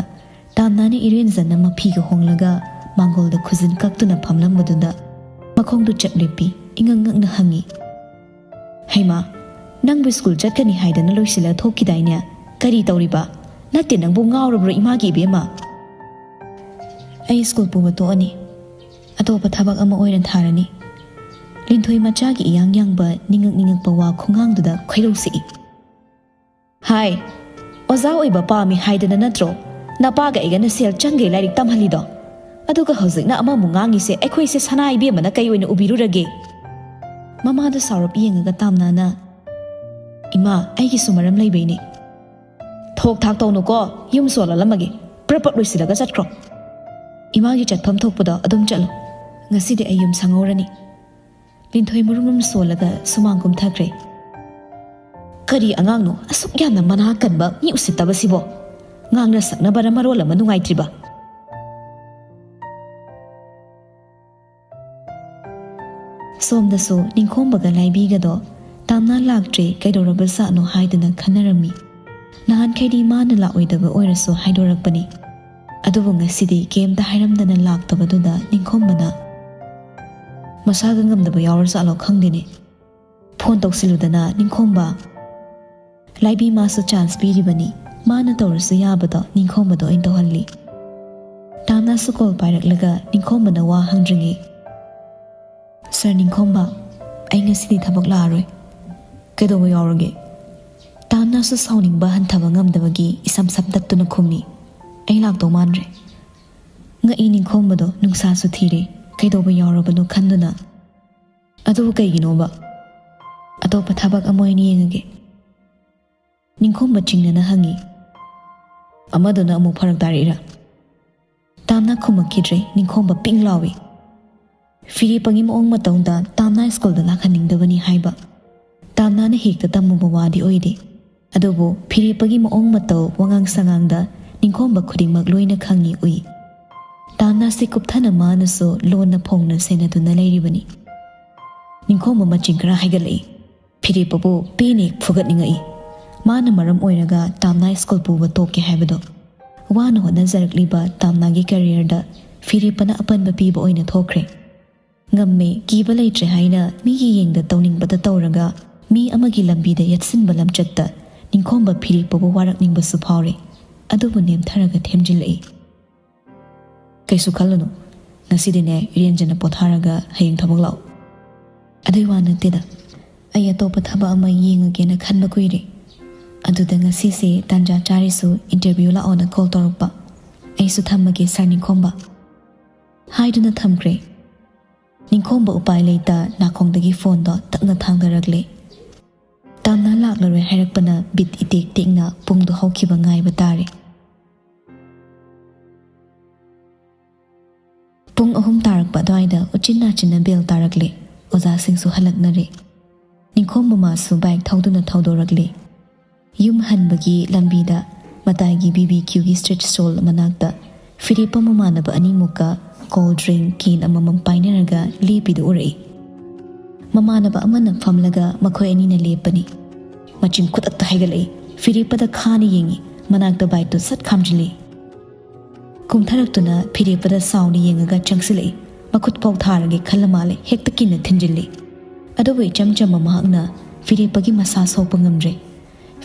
ꯇꯥꯝꯅꯥꯅ ꯏꯔꯦꯟꯖꯅ ꯃꯐꯤꯒ ꯍꯣꯡꯂꯒ ꯃꯥꯡꯒꯣꯜꯗ ꯈꯨꯖꯤꯟ ꯀꯛꯇꯨꯅ ꯐꯝꯂꯝꯕꯗꯨꯗ ꯃꯈꯣꯡꯗꯨ ꯆꯞ ꯂꯦꯞꯄꯤ ꯏꯉꯛ ꯉꯛꯅ ꯍꯪꯉꯤ, "ꯍꯩꯃꯥ, ꯅꯪꯕꯨ ꯁ꯭ꯀꯨꯜ ꯆꯠꯀꯅꯤ ꯍꯥꯏꯗꯅ ꯂꯣꯏꯁꯤꯜꯂ ꯊꯣꯛꯈꯤꯗꯥꯏꯅꯦ? ꯀꯔꯤ ꯇꯧꯔꯤꯕ? ꯅꯠꯇꯦ, ꯅꯪꯕꯨ ꯉꯥꯎꯔꯕ꯭ꯔꯣ ꯏꯃꯥꯒꯤ ꯏꯕꯦꯝꯃ?" "ꯑꯩ ꯁ꯭ꯀꯨꯜ ꯄꯨꯕ ꯇꯣꯛꯑꯅꯤ꯫ ꯑꯇꯣꯞꯄ ꯊꯕꯛ ꯑꯃ ꯑꯣꯏꯅ ꯊꯥꯔꯅꯤ꯫" ꯂꯤꯟꯊꯣꯏ ꯃꯆꯥꯒꯤ ꯏꯌꯥꯡ ꯌꯥꯡꯕ ꯅꯤꯡꯉꯛ ꯅꯤꯡꯉꯛꯄ ꯋꯥ ꯈꯣꯡꯉꯥꯡꯗꯨꯗ ꯈꯣꯏꯔꯧ ꯁꯤꯛꯏ꯫ "ꯍꯥꯏ, ꯑꯣꯖꯥ ꯑꯣꯏꯕ ꯄꯥꯝꯃꯤ ꯍꯥꯏꯗꯅ ꯅꯠꯇ꯭ꯔꯣ ꯅꯄꯥꯒ ꯑꯩꯒꯅ ꯁꯦꯜ ꯆꯪꯒꯩ ꯂꯥꯏꯔꯤꯛ ꯇꯝꯍꯜꯂꯤꯗꯣ? ꯑꯗꯨꯒ ꯍꯧꯖꯤꯛꯅ ꯑꯃꯃꯨꯛ ꯉꯥꯡꯉꯤꯁꯦ, ꯑꯩꯈꯣꯏꯁꯦ ꯁꯅꯥ ꯏꯕꯦꯝꯃꯅ ꯀꯩ ꯑꯣꯏꯅ ꯎꯕꯤꯔꯨꯔꯒꯦ?" ꯃꯃꯥꯗꯨ ꯁꯥꯎꯔꯞ ꯌꯦꯡꯉꯒ ꯇꯥꯝꯅꯥꯅ, "ꯏꯃꯥ, ꯑꯩꯒꯤꯁꯨ ꯃꯔꯝ ꯂꯩꯕꯩꯅꯦ꯫" "ꯊꯣꯛ ꯊꯥꯛ ꯇꯧꯅꯨꯀꯣ, ꯌꯨꯝ ꯁꯣꯜꯍꯜꯂꯝꯃꯒꯦ꯫ ꯄ꯭ꯔꯞ ꯄ꯭ꯔꯞ ꯂꯣꯏꯁꯤꯜꯂꯒ ꯆꯠꯈ꯭ꯔꯣ꯫ ꯏꯃꯥꯒꯤ ꯆꯠꯐꯝ ꯊꯣꯛꯄꯗꯣ ꯑꯗꯨꯝ ꯆꯠꯂꯣ꯫ ꯉꯁꯤꯗꯤ ꯑꯩ ꯌꯨꯝ ꯁꯪꯍꯧꯔꯅꯤ꯫" ꯂꯤꯟꯊꯣꯏ ꯃꯔꯨꯝ ꯃꯔꯨꯝ ꯁꯣꯜꯂꯒ ꯁꯨꯃꯥꯡ ꯀꯨꯝꯊꯈ꯭ꯔꯦ꯫ "ꯀꯔꯤ ꯑꯉꯥꯡꯅꯣ ꯑꯁꯨꯛ ꯌꯥꯝꯅ ꯃꯅꯥ ꯀꯟꯕ ꯃꯤ ꯎꯁꯤꯠꯇꯕꯁꯤꯕꯣ? ꯉꯥꯡꯅ ꯁꯛꯅꯕꯅ ꯃꯔꯣꯜ ꯑꯃ ꯅꯨꯡꯉꯥꯏꯇ꯭ꯔꯤꯕ꯫" ꯁꯣꯝꯗꯁꯨ ꯅꯤꯡꯈꯣꯝꯕꯒ ꯂꯥꯏꯕꯤꯒꯗꯣ ꯇꯥꯝꯅꯥ ꯂꯥꯛꯇ꯭ꯔꯦ, ꯀꯩꯗꯧꯔꯕꯖꯥꯠꯅꯣ ꯍꯥꯏꯗꯨꯅ ꯈꯟꯅꯔꯝꯃꯤ꯫ ꯅꯍꯥꯟꯈꯩꯗꯤ ꯃꯥꯅ ꯂꯥꯛꯑꯣꯏꯗꯕ ꯑꯣꯏꯔꯁꯨ ꯍꯥꯏꯗꯣꯔꯛꯄꯅꯤ꯫ ꯑꯗꯨꯕꯨ ꯉꯁꯤꯗꯤ ꯀꯩꯝꯇ ꯍꯥꯏꯔꯝꯗꯅ ꯂꯥꯛꯇꯕꯗꯨꯗ ꯅꯤꯡꯈꯣꯝꯕꯅ, "ꯃꯁꯥꯒ ꯉꯝꯗꯕ ꯌꯥꯎꯔꯖꯥꯠꯂꯣ ꯈꯪꯗꯦꯅꯦ꯫ ꯐꯣꯟ ꯇꯧꯁꯤꯜꯂꯨꯗꯅ, ꯅꯤꯡꯈꯣꯝꯕ꯫" ꯂꯥꯏꯕꯤ ꯃꯥꯁꯨ ꯆꯥꯟꯁ ꯄꯤꯔꯤꯕꯅꯤ꯫ ꯃꯥꯅ ꯇꯧꯔꯁꯨ ꯌꯥꯕꯗꯣ ꯅꯤꯡꯈꯣꯝꯕꯗ ꯑꯣꯏꯅ ꯇꯧꯍꯜꯂꯤ꯫ ꯇꯥꯝꯅꯥꯁꯨ ꯀꯣꯜ ꯄꯥꯏꯔꯛꯂꯒ ꯅꯤꯡꯈꯣꯝꯕꯅ ꯋꯥ ꯍꯪꯗ꯭ꯔꯤꯉꯩ, "ꯁꯥꯔ ꯅꯤꯡꯈꯣꯝꯕ, ꯑꯩ ꯉꯁꯤꯗꯤ ꯊꯕꯛ ꯂꯥꯛꯑꯔꯣꯏ꯫" "ꯀꯩꯗꯧꯕ ꯌꯥꯎꯔꯒꯦ?" ꯇꯥꯝꯅꯥꯁꯨ ꯁꯥꯎꯅꯤꯡꯕ ꯍꯟꯊꯕ ꯉꯝꯗꯕꯒꯤ ꯏꯁꯝ ꯁꯝ ꯇꯠꯇꯨꯅ ꯈꯨꯝꯃꯤ, "ꯑꯩ ꯂꯥꯛꯇꯧ ꯃꯥꯟꯗ꯭ꯔꯦ꯫" ꯉꯛꯏ ꯅꯤꯡꯈꯣꯝꯕꯗꯣ, ꯅꯨꯡꯁꯥꯁꯨ ꯊꯤꯔꯦ, ꯀꯩꯗꯧꯕ ꯌꯥꯎꯔꯕꯅꯣ ꯈꯟꯗꯨꯅ꯫ "ꯑꯗꯨꯕꯨ ꯀꯩꯒꯤꯅꯣꯕ?" "ꯑꯇꯣꯞꯄ ꯊꯕꯛ ꯑꯃ ꯑꯣꯏꯅ ꯌꯦꯡꯉꯒꯦ꯫" ꯅꯤꯡꯈꯣꯝꯕ ꯆꯤꯡꯅꯅ ꯍꯪꯉꯤ꯫ "ꯑꯃꯗꯨꯅ ꯑꯃꯨꯛ ꯐꯔꯛ ꯇꯥꯔꯛꯏꯔꯥ?" ꯇꯥꯝꯅꯥ ꯈꯨꯝꯃꯛꯈꯤꯗ꯭ꯔꯦ꯫ ꯅꯤꯡꯈꯣꯝꯕ ꯄꯤꯡ ꯂꯥꯎꯏ꯫ ꯐꯤꯔꯦꯞꯄꯒꯤ ꯃꯑꯣꯡ ꯃꯇꯧꯗ ꯇꯥꯝꯅꯥ ꯁ꯭ꯀꯨꯜꯗ ꯂꯥꯛꯍꯟꯅꯤꯡꯗꯕꯅꯤ ꯍꯥꯏꯕ꯫ ꯇꯥꯝꯅꯥꯅ ꯍꯦꯛꯇ ꯇꯝꯃꯨꯕ ꯋꯥꯗꯤ ꯑꯣꯏꯗꯦ꯫ ꯑꯗꯨꯕꯨ ꯐꯤꯔꯦꯞꯄꯒꯤ ꯃꯑꯣꯡ ꯃꯇꯧ, ꯋꯥꯉꯥꯡ ꯁꯉꯥꯡꯗ ꯅꯤꯡꯈꯣꯝꯕ ꯈꯨꯗꯤꯡꯃꯛ ꯂꯣꯏꯅ ꯈꯪꯏ ꯎꯏ꯫ ꯇꯥꯝꯅꯥꯁꯤ ꯀꯨꯞꯊꯅ ꯃꯥꯅꯁꯨ ꯂꯣꯟꯅ ꯐꯣꯡꯅ ꯁꯦꯟꯅꯗꯨꯅ ꯂꯩꯔꯤꯕꯅꯤ꯫ ꯅꯤꯡꯈꯣꯝꯕ ꯃꯆꯤꯡ ꯈꯔ ꯍꯥꯏꯒꯠꯂꯛꯏ꯫ ꯐꯤꯔꯦꯞꯄꯕꯨ ꯄꯦꯅ ꯍꯦꯛ ꯐꯨꯒꯠꯅꯤꯡꯉꯛꯏ꯫ ꯃꯥꯅ ꯃꯔꯝ ꯑꯣꯏꯔꯒ ꯇꯥꯝꯅꯥ ꯁ꯭ꯀꯨꯜ ꯄꯨꯕ ꯇꯣꯛꯀꯦ ꯍꯥꯏꯕꯗꯣ꯫ ꯋꯥꯅ ꯍꯣꯠꯅꯖꯔꯛꯂꯤꯕ ꯇꯥꯝꯅꯥꯒꯤ ꯀꯦꯔꯤꯌꯔꯗ ꯐꯤꯔꯦꯞꯄꯅ ꯑꯄꯟꯕ ꯄꯤꯕ ꯑꯣꯏꯅ ꯊꯣꯛꯈ꯭ꯔꯦ꯫ ꯉꯝꯃꯦ, ꯀꯤꯕ ꯂꯩꯇ꯭ꯔꯦ ꯍꯥꯏꯅ ꯃꯤꯒꯤ ꯌꯦꯡꯗ ꯇꯧꯅꯤꯡꯕꯗ ꯇꯧꯔꯒ ꯃꯤ ꯑꯃꯒꯤ ꯂꯝꯕꯤꯗ ꯌꯦꯠꯁꯤꯟꯕ ꯂꯝꯆꯠꯇ ꯅꯤꯡꯈꯣꯝꯕ ꯐꯤꯔꯦꯞꯄꯕꯨ ꯋꯥꯔꯛꯅꯤꯡꯕꯁꯨ ꯐꯥꯎꯔꯦ꯫ ꯑꯗꯨꯕꯨ ꯅꯦꯝꯊꯔꯒ ꯊꯦꯝꯖꯤꯜꯂꯛꯏ꯫ "ꯀꯩꯁꯨ ꯈꯜꯂꯨꯅꯨ, ꯉꯁꯤꯗꯤꯅꯦ ꯏꯔꯦꯟꯖꯅ ꯄꯣꯊꯥꯔꯒ ꯍꯌꯦꯡ ꯊꯕꯛ ꯂꯥꯛꯑꯣ꯫" "ꯑꯗꯨꯏ ꯋꯥ ꯅꯠꯇꯦꯗ, ꯑꯩ ꯑꯇꯣꯞꯄ ꯊꯕꯛ ꯑꯃ ꯌꯦꯡꯉꯒꯦꯅ ꯈꯟꯕ ꯀꯨꯏꯔꯦ꯫ ꯑꯗꯨꯗ ꯉꯁꯤꯁꯦ ꯇꯥꯟꯖꯥ ꯆꯥꯔꯤꯁꯨ ꯏꯟꯇꯔꯚ꯭ꯌꯨ ꯂꯥꯛꯑꯣꯅ ꯀꯣꯜ ꯇꯧꯔꯛꯄ꯫ ꯑꯩꯁꯨ ꯊꯝꯃꯒꯦ ꯁꯥꯔ ꯅꯤꯡꯈꯣꯝꯕ꯫" ꯍꯥꯏꯗꯨꯅ ꯊꯝꯈ꯭ꯔꯦ꯫ ꯅꯤꯡꯈꯣꯝꯕ ꯎꯄꯥꯏ ꯂꯩꯇ ꯅꯥꯀꯣꯡꯗꯒꯤ ꯐꯣꯟꯗꯣ ꯇꯞꯅ ꯊꯥꯡꯗꯔꯛꯂꯦ꯫ ꯇꯥꯝꯅ ꯂꯥꯛꯂꯔꯣꯏ ꯍꯥꯏꯔꯛꯄꯅ ꯕꯤꯠ ꯏꯇꯦꯛ ꯇꯦꯛꯅ ꯄꯨꯡꯗꯣ ꯍꯧꯈꯤꯕ ꯉꯥꯏꯕ ꯇꯥꯔꯦ꯫ ꯄꯨꯡ ꯑꯍꯨꯝ ꯇꯥꯔꯛꯄ ꯑꯗꯨꯋꯥꯏꯗ ꯎꯆꯤꯟ ꯅꯥꯆꯤꯟꯅ ꯕꯦꯜ ꯇꯥꯔꯛꯂꯦ꯫ ꯑꯣꯖꯥꯁꯤꯡꯁꯨ ꯍꯜꯂꯛꯅꯔꯦ꯫ ꯅꯤꯡꯈꯣꯝꯕ ꯃꯥꯁꯨ ꯕꯥꯏꯛ ꯊꯧꯗꯨꯅ ꯊꯧꯗꯣꯔꯛꯂꯦ꯫ ꯌꯨꯝ ꯍꯟꯕꯒꯤ ꯂꯝꯕꯤꯗ ꯃꯇꯥꯏꯒꯤ ꯕꯤ ꯕꯤ ꯀ꯭ꯌꯨꯒꯤ ꯁ꯭ꯇ꯭ꯔꯤꯠ ꯁ꯭ꯇꯣꯜ ꯃꯅꯥꯛꯇ ꯐꯤꯔꯦꯞꯄ ꯃꯃꯥꯟꯅꯕ ꯑꯅꯤꯃꯨꯛꯀ ꯀꯣꯜ ꯗ꯭ꯔꯤꯡ ꯀꯦꯟ ꯑꯃꯃꯝ ꯄꯥꯏꯅꯔꯒ ꯂꯦꯞꯄꯤꯗꯨ ꯎꯔꯛꯏ꯫ ꯃꯃꯥꯟꯅꯕ ꯑꯃꯅ ꯐꯝꯂꯒ ꯃꯈꯣꯏ ꯑꯅꯤꯅ ꯂꯦꯞꯄꯅꯤ꯫ ꯃꯆꯤꯟ ꯈꯨꯗꯛꯇ ꯍꯥꯏꯒꯠꯂꯛꯏ꯫ ꯐꯤꯔꯦꯞꯄꯗ ꯈꯥꯅ ꯌꯦꯡꯉꯤ꯫ ꯃꯅꯥꯛꯇ ꯕꯥꯏꯛꯇꯨ ꯁꯠ ꯈꯥꯝꯖꯤꯜꯂꯤ꯫ ꯀꯨꯝꯊꯔꯛꯇꯨꯅ ꯐꯤꯔꯦꯞꯄꯗ ꯁꯥꯎꯅ ꯌꯦꯡꯉꯒ ꯆꯪꯁꯤꯜꯂꯛꯏ꯫ ꯃꯈꯨꯠ ꯐꯥꯎ ꯊꯥꯔꯒꯦ ꯈꯜꯂ ꯃꯥꯜꯂꯦ, ꯍꯦꯛꯇ ꯀꯤꯟꯅ ꯊꯤꯟꯖꯤꯜꯂꯤ꯫ ꯑꯗꯨꯕꯨ ꯏꯆꯝ ꯆꯝꯕ ꯃꯍꯥꯛꯅ ꯐꯤꯔꯦꯞꯄꯒꯤ ꯃꯁꯥ ꯁꯣꯛꯄ ꯉꯝꯗ꯭ꯔꯦ꯫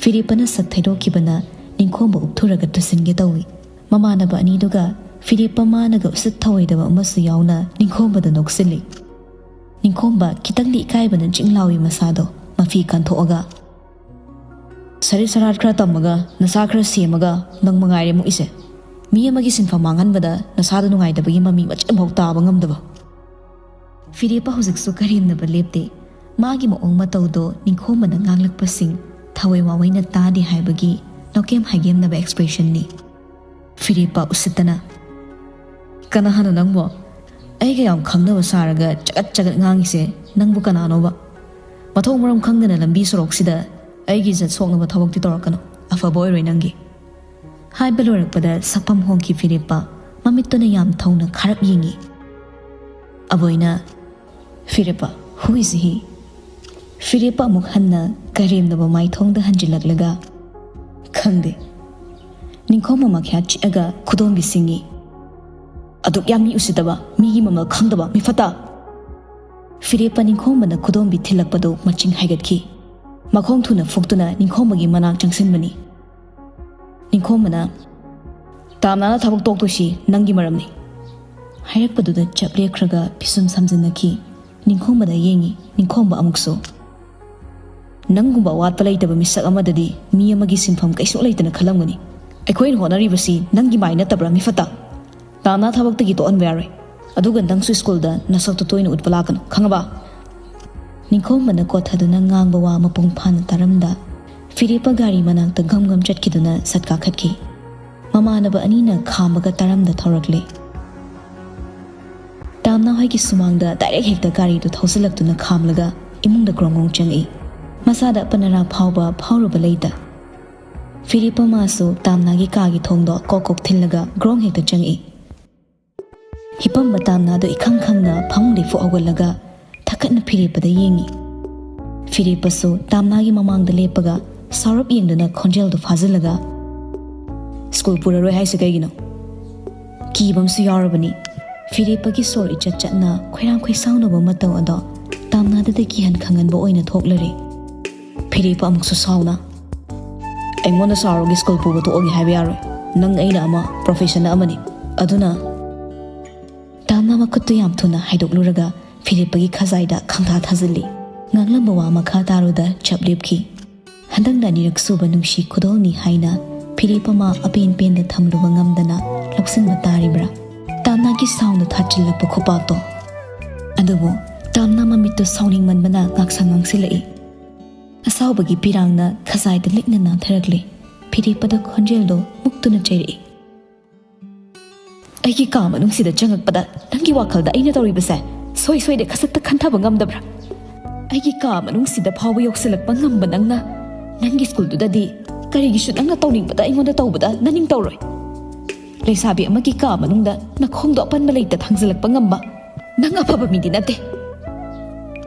ꯐꯤꯔꯦꯞꯄꯅ ꯁꯠ ꯊꯩꯗꯣꯛꯈꯤꯕꯅ ꯅꯤꯡꯈꯣꯝꯕ ꯎꯞꯊꯨꯔꯒ ꯇꯨꯁꯤꯟꯒꯦ ꯇꯧꯏ꯫ ꯃꯃꯥꯟꯅꯕ ꯑꯅꯤꯗꯨꯒ ꯐꯤꯔꯦꯞꯄ ꯃꯥꯅꯒ ꯎꯁꯤꯠ ꯊꯑꯣꯏꯗꯕ ꯑꯃꯁꯨ ꯌꯥꯎꯅ ꯅꯤꯡꯈꯣꯝꯕꯗ ꯅꯣꯛꯁꯤꯜꯂꯤ꯫ ꯅꯤꯡꯈꯣꯝꯕ ꯈꯤꯇꯪꯗꯤ ꯏꯀꯥꯏꯕꯅ ꯆꯤꯡ ꯂꯥꯎꯏ ꯃꯁꯥꯗꯣ ꯃꯐꯤ ꯀꯟꯊꯣꯛꯑꯒ꯫ "ꯁꯔꯤꯠ ꯁꯔꯥꯠ ꯈꯔ ꯇꯝꯃꯒ, ꯅꯁꯥ ꯈꯔ ꯁꯦꯝꯃꯒ, ꯅꯪ ꯃꯉꯥꯏꯔꯦ ꯃꯨꯛꯏꯁꯦ꯫ ꯃꯤ ꯑꯃꯒꯤ ꯁꯤꯟꯐꯝ ꯃꯥꯡꯍꯟꯕꯗ ꯅꯁꯥꯗ ꯅꯨꯡꯉꯥꯏꯇꯕꯒꯤ ꯃꯃꯤ ꯃꯆꯦꯠ ꯑꯃꯐꯥꯎ ꯇꯥꯕ ꯉꯝꯗꯕ꯫" ꯐꯤꯔꯦꯞꯄ ꯍꯧꯖꯤꯛꯁꯨ ꯀꯔꯦꯝꯅꯕ ꯂꯦꯞꯇꯦ꯫ ꯃꯥꯒꯤ ꯃꯑꯣꯡ ꯃꯇꯧꯗꯣ ꯅꯤꯡꯈꯣꯝꯕꯅ ꯉꯥꯡꯂꯛꯄꯁꯤꯡ ꯊꯋꯥꯏ ꯋꯥꯋꯩꯅ ꯇꯥꯗꯦ ꯍꯥꯏꯕꯒꯤ ꯅꯣꯀꯦꯝ ꯍꯥꯏꯒꯦꯝꯅꯕ ꯑꯦꯛꯁꯄ꯭ꯔꯦꯁꯟꯅꯤ꯫ ꯐꯤꯔꯦꯞꯄ ꯎꯁꯤꯠꯇꯅ, "ꯀꯅꯥꯅꯣ ꯅꯪꯕꯣ? ꯑꯩꯒ ꯌꯥꯝ ꯈꯪꯅꯕ ꯁꯥꯔꯒ ꯆꯒꯠ ꯆꯒꯠ ꯉꯥꯡꯉꯤꯁꯦ ꯅꯪꯕꯨ ꯀꯅꯥꯅꯣꯕ? ꯃꯊꯣꯡ ꯃꯔꯝ ꯈꯪꯗꯅ ꯂꯝꯕꯤ ꯁꯣꯔꯣꯛꯁꯤꯗ ꯑꯩꯒꯤ ꯏꯖꯠ ꯁꯣꯛꯅꯕ ꯊꯕꯛꯇꯤ ꯇꯧꯔꯛꯀꯅꯨ, ꯑꯐꯕ ꯑꯣꯏꯔꯣꯏ ꯅꯪꯒꯤ꯫" ꯍꯥꯏꯕ ꯂꯣꯏꯔꯛꯄꯗ ꯁꯛꯐꯝ ꯍꯣꯡꯈꯤ ꯐꯤꯔꯦꯞꯄ꯫ ꯃꯃꯤꯠꯇꯨꯅ ꯌꯥꯝ ꯊꯧꯅ ꯈꯥꯔꯞ ꯌꯦꯡꯉꯤ꯫ ꯑꯕꯣꯏꯅ, "ꯐꯤꯔꯦꯞꯄ, who is he?" ꯐꯤꯔꯦꯞꯄ ꯑꯃꯨꯛ ꯍꯟꯅ ꯀꯔꯦꯝꯅꯕ ꯃꯥꯏꯊꯣꯡꯗ ꯍꯟꯖꯤꯜꯂꯛꯂꯒ, "ꯈꯪꯗꯦ꯫" ꯅꯤꯡꯈꯣꯝꯕ ꯃꯈ꯭ꯌꯥꯠ ꯆꯤꯛꯑꯒ ꯈꯨꯗꯣꯝꯕꯤ ꯁꯤꯡꯉꯤ꯫ "ꯑꯗꯨꯛ ꯌꯥꯝ ꯃꯤ ꯎꯁꯤꯠꯇꯕ, ꯃꯤꯒꯤ ꯃꯃꯜ ꯈꯪꯗꯕ ꯃꯤꯐꯠꯇ!" ꯐꯤꯔꯦꯞꯄ ꯅꯤꯡꯈꯣꯝꯕꯅ ꯈꯨꯗꯣꯝꯕꯤ ꯊꯤꯜꯂꯛꯄꯗꯨ ꯃꯆꯤꯡ ꯍꯥꯏꯒꯠꯈꯤ꯫ ꯃꯈꯣꯡ ꯊꯨꯅ ꯐꯨꯛꯇꯨꯅ ꯅꯤꯡꯈꯣꯝꯕꯒꯤ ꯃꯅꯥꯛ ꯆꯪꯁꯤꯟꯕꯅꯤ꯫ ꯅꯤꯡꯈꯣꯝꯕꯅ, "ꯇꯥꯝꯅꯥꯅ ꯊꯕꯛ ꯇꯣꯛꯇꯣꯏꯁꯤ ꯅꯪꯒꯤ ꯃꯔꯝꯅꯤ꯫" ꯍꯥꯏꯔꯛꯄꯗꯨꯗ ꯆꯞ ꯂꯦꯞꯈ꯭ꯔꯒ ꯄꯤꯁꯨꯝ ꯁꯝꯖꯤꯟꯅꯈꯤ꯫ ꯅꯤꯡꯈꯣꯝꯕꯗ ꯌꯦꯡꯉꯤ, ꯅꯤꯡꯈꯣꯝꯕ ꯑꯃꯨꯛꯁꯨ꯫ "ꯅꯪꯒꯨꯝꯕ ꯑꯋꯥꯠꯄ ꯂꯩꯇꯕ ꯃꯤꯁꯛ ꯑꯃꯗꯗꯤ ꯃꯤ ꯑꯃꯒꯤ ꯁꯤꯟꯐꯝ ꯀꯩꯁꯨ ꯂꯩꯇꯅ ꯈꯜꯂꯝꯒꯅꯤ꯫ ꯑꯩꯈꯣꯏꯅ ꯍꯣꯠꯅꯔꯤꯕꯁꯤ ꯅꯪꯒꯤ ꯃꯥꯏ ꯅꯠꯇꯕ꯭ꯔꯥ, ꯃꯤꯐꯠꯇ? ꯇꯥꯝꯅꯥ ꯊꯕꯛꯇꯒꯤ ꯇꯣꯛꯍꯟꯕ ꯌꯥꯔꯣꯏ꯫ ꯑꯗꯨꯒ ꯅꯪꯁꯨ ꯁ꯭ꯀꯨꯜꯗ ꯅꯁꯛꯇꯨ ꯇꯣꯏꯅ ꯎꯠꯄ ꯂꯥꯛꯀꯅꯨ, ꯈꯪꯉꯕ?" ꯅꯤꯡꯈꯣꯝꯕꯅ ꯀꯣꯊꯗꯨꯅ ꯉꯥꯡꯕ ꯋꯥ ꯃꯄꯨꯡ ꯐꯥꯅ ꯇꯥꯔꯝꯗ, ꯐꯤꯔꯦꯞꯄ ꯒꯥꯔꯤ ꯃꯅꯥꯛꯇ ꯒꯝ ꯒꯝ ꯆꯠꯈꯤꯗꯨꯅ ꯁꯠ ꯀꯥꯈꯠꯈꯤ꯫ ꯃꯃꯥꯟꯅꯕ ꯑꯅꯤꯅ ꯈꯥꯝꯃꯒ ꯇꯥꯔꯝꯗ ꯊꯧꯔꯛꯂꯦ꯫ ꯇꯥꯝꯅꯥ ꯍꯣꯏꯒꯤ ꯁꯨꯃꯥꯡꯗ ꯗꯥꯏꯔꯦꯛ ꯍꯦꯛꯇ ꯒꯥꯔꯤꯗꯨ ꯊꯧꯖꯤꯜꯂꯛꯇꯨꯅ ꯈꯥꯝꯂꯒ ꯏꯃꯨꯡꯗ ꯒ꯭ꯔꯣꯡ ꯒ꯭ꯔꯣꯡ ꯆꯪꯉꯛꯏ꯫ ꯃꯁꯥꯗ ꯄꯅꯔꯥ ꯐꯥꯎꯕ ꯐꯥꯎꯔꯨꯕ ꯂꯩꯇ꯫ ꯐꯤꯔꯦꯞꯄ ꯃꯥꯁꯨ ꯇꯥꯝꯅꯥꯒꯤ ꯀꯥꯒꯤ ꯊꯣꯡꯗꯣ ꯀꯣꯛ ꯀꯣꯛ ꯊꯤꯜꯂꯒ ꯒ꯭ꯔꯣꯡ ꯍꯦꯛꯇ ꯆꯪꯉꯛꯏ꯫ ꯍꯤꯞꯄꯝꯕ ꯇꯥꯝꯅꯥꯗꯣ ꯏꯈꯪ ꯈꯪꯅ ꯐꯃꯨꯡꯗꯩ ꯐꯨꯛ ꯍꯧꯒꯠꯂꯒ ꯊꯛꯀꯠꯅ ꯐꯤꯔꯦꯞꯄꯗ ꯌꯦꯡꯉꯤ꯫ ꯐꯤꯔꯦꯞꯄꯁꯨ ꯇꯥꯝꯅꯥꯒꯤ ꯃꯃꯥꯡꯗ ꯂꯦꯞꯄꯒ ꯁꯥꯎꯔꯞ ꯌꯦꯡꯗꯨꯅ ꯈꯣꯟꯖꯦꯜꯗꯨ ꯐꯥꯖꯤꯜꯂꯒ, "ꯁ꯭ꯀꯨꯜ ꯄꯨꯔꯔꯣꯏ ꯍꯥꯏꯁꯦ ꯀꯩꯒꯤꯅꯣ?" ꯀꯤꯕ ꯑꯃꯁꯨ ꯌꯥꯎꯔꯕꯅꯤ꯫ ꯐꯤꯔꯦꯞꯄꯒꯤ ꯁꯣꯔ ꯏꯆꯠ ꯆꯠꯅ ꯈꯣꯏꯔꯥꯡ ꯈꯣꯏꯁꯥꯎꯅꯕ ꯃꯇꯧ ꯑꯗꯣ ꯇꯥꯝꯅꯥꯗꯗꯤ ꯀꯤꯍꯟ ꯈꯪꯍꯟꯕ ꯑꯣꯏꯅ ꯊꯣꯛꯂꯔꯦ꯫ ꯐꯤꯔꯦꯞꯄ ꯑꯃꯨꯛꯁꯨ ꯁꯥꯎꯅ, "ꯑꯩꯉꯣꯟꯗ ꯁꯥꯎꯔꯒ ꯁ꯭ꯀꯨꯜ ꯄꯨꯕ ꯇꯣꯛꯑꯒꯦ ꯍꯥꯏꯕ ꯌꯥꯔꯣꯏ꯫ ꯅꯪ ꯑꯩꯅ ꯑꯃ, profession ꯑꯃꯅꯤ꯫ ꯑꯗꯨꯅ" ꯇꯥꯝꯅꯥ ꯃꯈꯨꯠꯇꯨ ꯌꯥꯝ ꯊꯨꯅ ꯍꯥꯏꯗꯣꯛꯂꯨꯔꯒ ꯐꯤꯔꯦꯞꯄꯒꯤ ꯈꯖꯥꯏꯗ ꯈꯪꯊꯥ ꯊꯥꯖꯤꯜꯂꯤ꯫ ꯉꯥꯡꯂꯝꯕ ꯋꯥ ꯃꯈꯥ ꯇꯥꯔꯨꯗ ꯆꯞ ꯂꯦꯞꯈꯤ꯫ ꯍꯟꯗꯛꯅ ꯑꯅꯤꯔꯛ ꯁꯨꯕ ꯅꯨꯡꯁꯤ ꯈꯨꯗꯣꯜꯅꯤ ꯍꯥꯏꯅ ꯐꯤꯔꯦꯞꯄ ꯃꯥ ꯑꯄꯦꯟ ꯄꯦꯟꯗ ꯊꯝꯂꯨꯕ ꯉꯝꯗꯅ ꯂꯧꯁꯤꯟꯕ ꯇꯥꯔꯤꯕ꯭ꯔꯥ? ꯇꯥꯝꯅꯥꯒꯤ ꯁꯥꯎꯅ ꯊꯥꯆꯤꯜꯂꯛꯄ ꯈꯨꯄꯥꯛꯇꯣ꯫ ꯑꯗꯨꯕꯨ ꯇꯥꯝꯅꯥ ꯃꯃꯤꯠꯇꯨ ꯁꯥꯎꯅꯤꯡꯃꯟꯕꯅ ꯉꯥꯡꯁꯪ ꯉꯥꯡꯁꯤꯜꯂꯛꯏ꯫ ꯑꯁꯥꯎꯕꯒꯤ ꯄꯤꯔꯥꯡꯅ ꯈꯖꯥꯏꯗ ꯂꯤꯛꯅ ꯅꯥꯟꯊꯔꯛꯂꯦ꯫ ꯐꯤꯔꯦꯞꯄꯗ ꯈꯣꯟꯖꯦꯜꯗꯣ ꯃꯨꯛꯇꯨꯅ ꯆꯩꯔꯛꯏ꯫ "ꯑꯩꯒꯤ ꯀꯥ ꯃꯅꯨꯡꯁꯤꯗ ꯆꯪꯉꯛꯄꯗ ꯅꯪꯒꯤ ꯋꯥꯈꯜꯗ ꯑꯩꯅ ꯇꯧꯔꯤꯕꯁꯦ ꯁꯣꯏ ꯁꯣꯏꯗ ꯈꯖꯤꯛꯇ ꯈꯟꯊꯕ ꯉꯝꯗꯕ꯭ꯔꯥ? ꯑꯩꯒꯤ ꯀꯥ ꯃꯅꯨꯡꯁꯤꯗ ꯐꯥꯎꯕ ꯌꯧꯁꯤꯜꯂꯛꯄ ꯉꯝꯕ ꯅꯪꯅ ꯅꯪꯒꯤ ꯁ꯭ꯀꯨꯜꯗꯨꯗꯗꯤ ꯀꯔꯤꯒꯤꯁꯨ ꯅꯪꯅ ꯇꯧꯅꯤꯡꯕꯗ ꯑꯩꯉꯣꯟꯗ ꯇꯧꯕꯗ ꯅꯅꯤꯡ ꯇꯧꯔꯣꯏ?" ꯂꯩꯁꯥꯕꯤ ꯑꯃꯒꯤ ꯀꯥ ꯃꯅꯨꯡꯗ ꯅꯈꯣꯡꯗꯣ ꯑꯄꯟꯕ ꯂꯩꯇ ꯊꯥꯡꯖꯤꯜꯂꯛꯄ ꯉꯝꯕ ꯅꯪ ꯑꯐꯕ ꯃꯤꯗꯤ ꯅꯠꯇꯦ꯫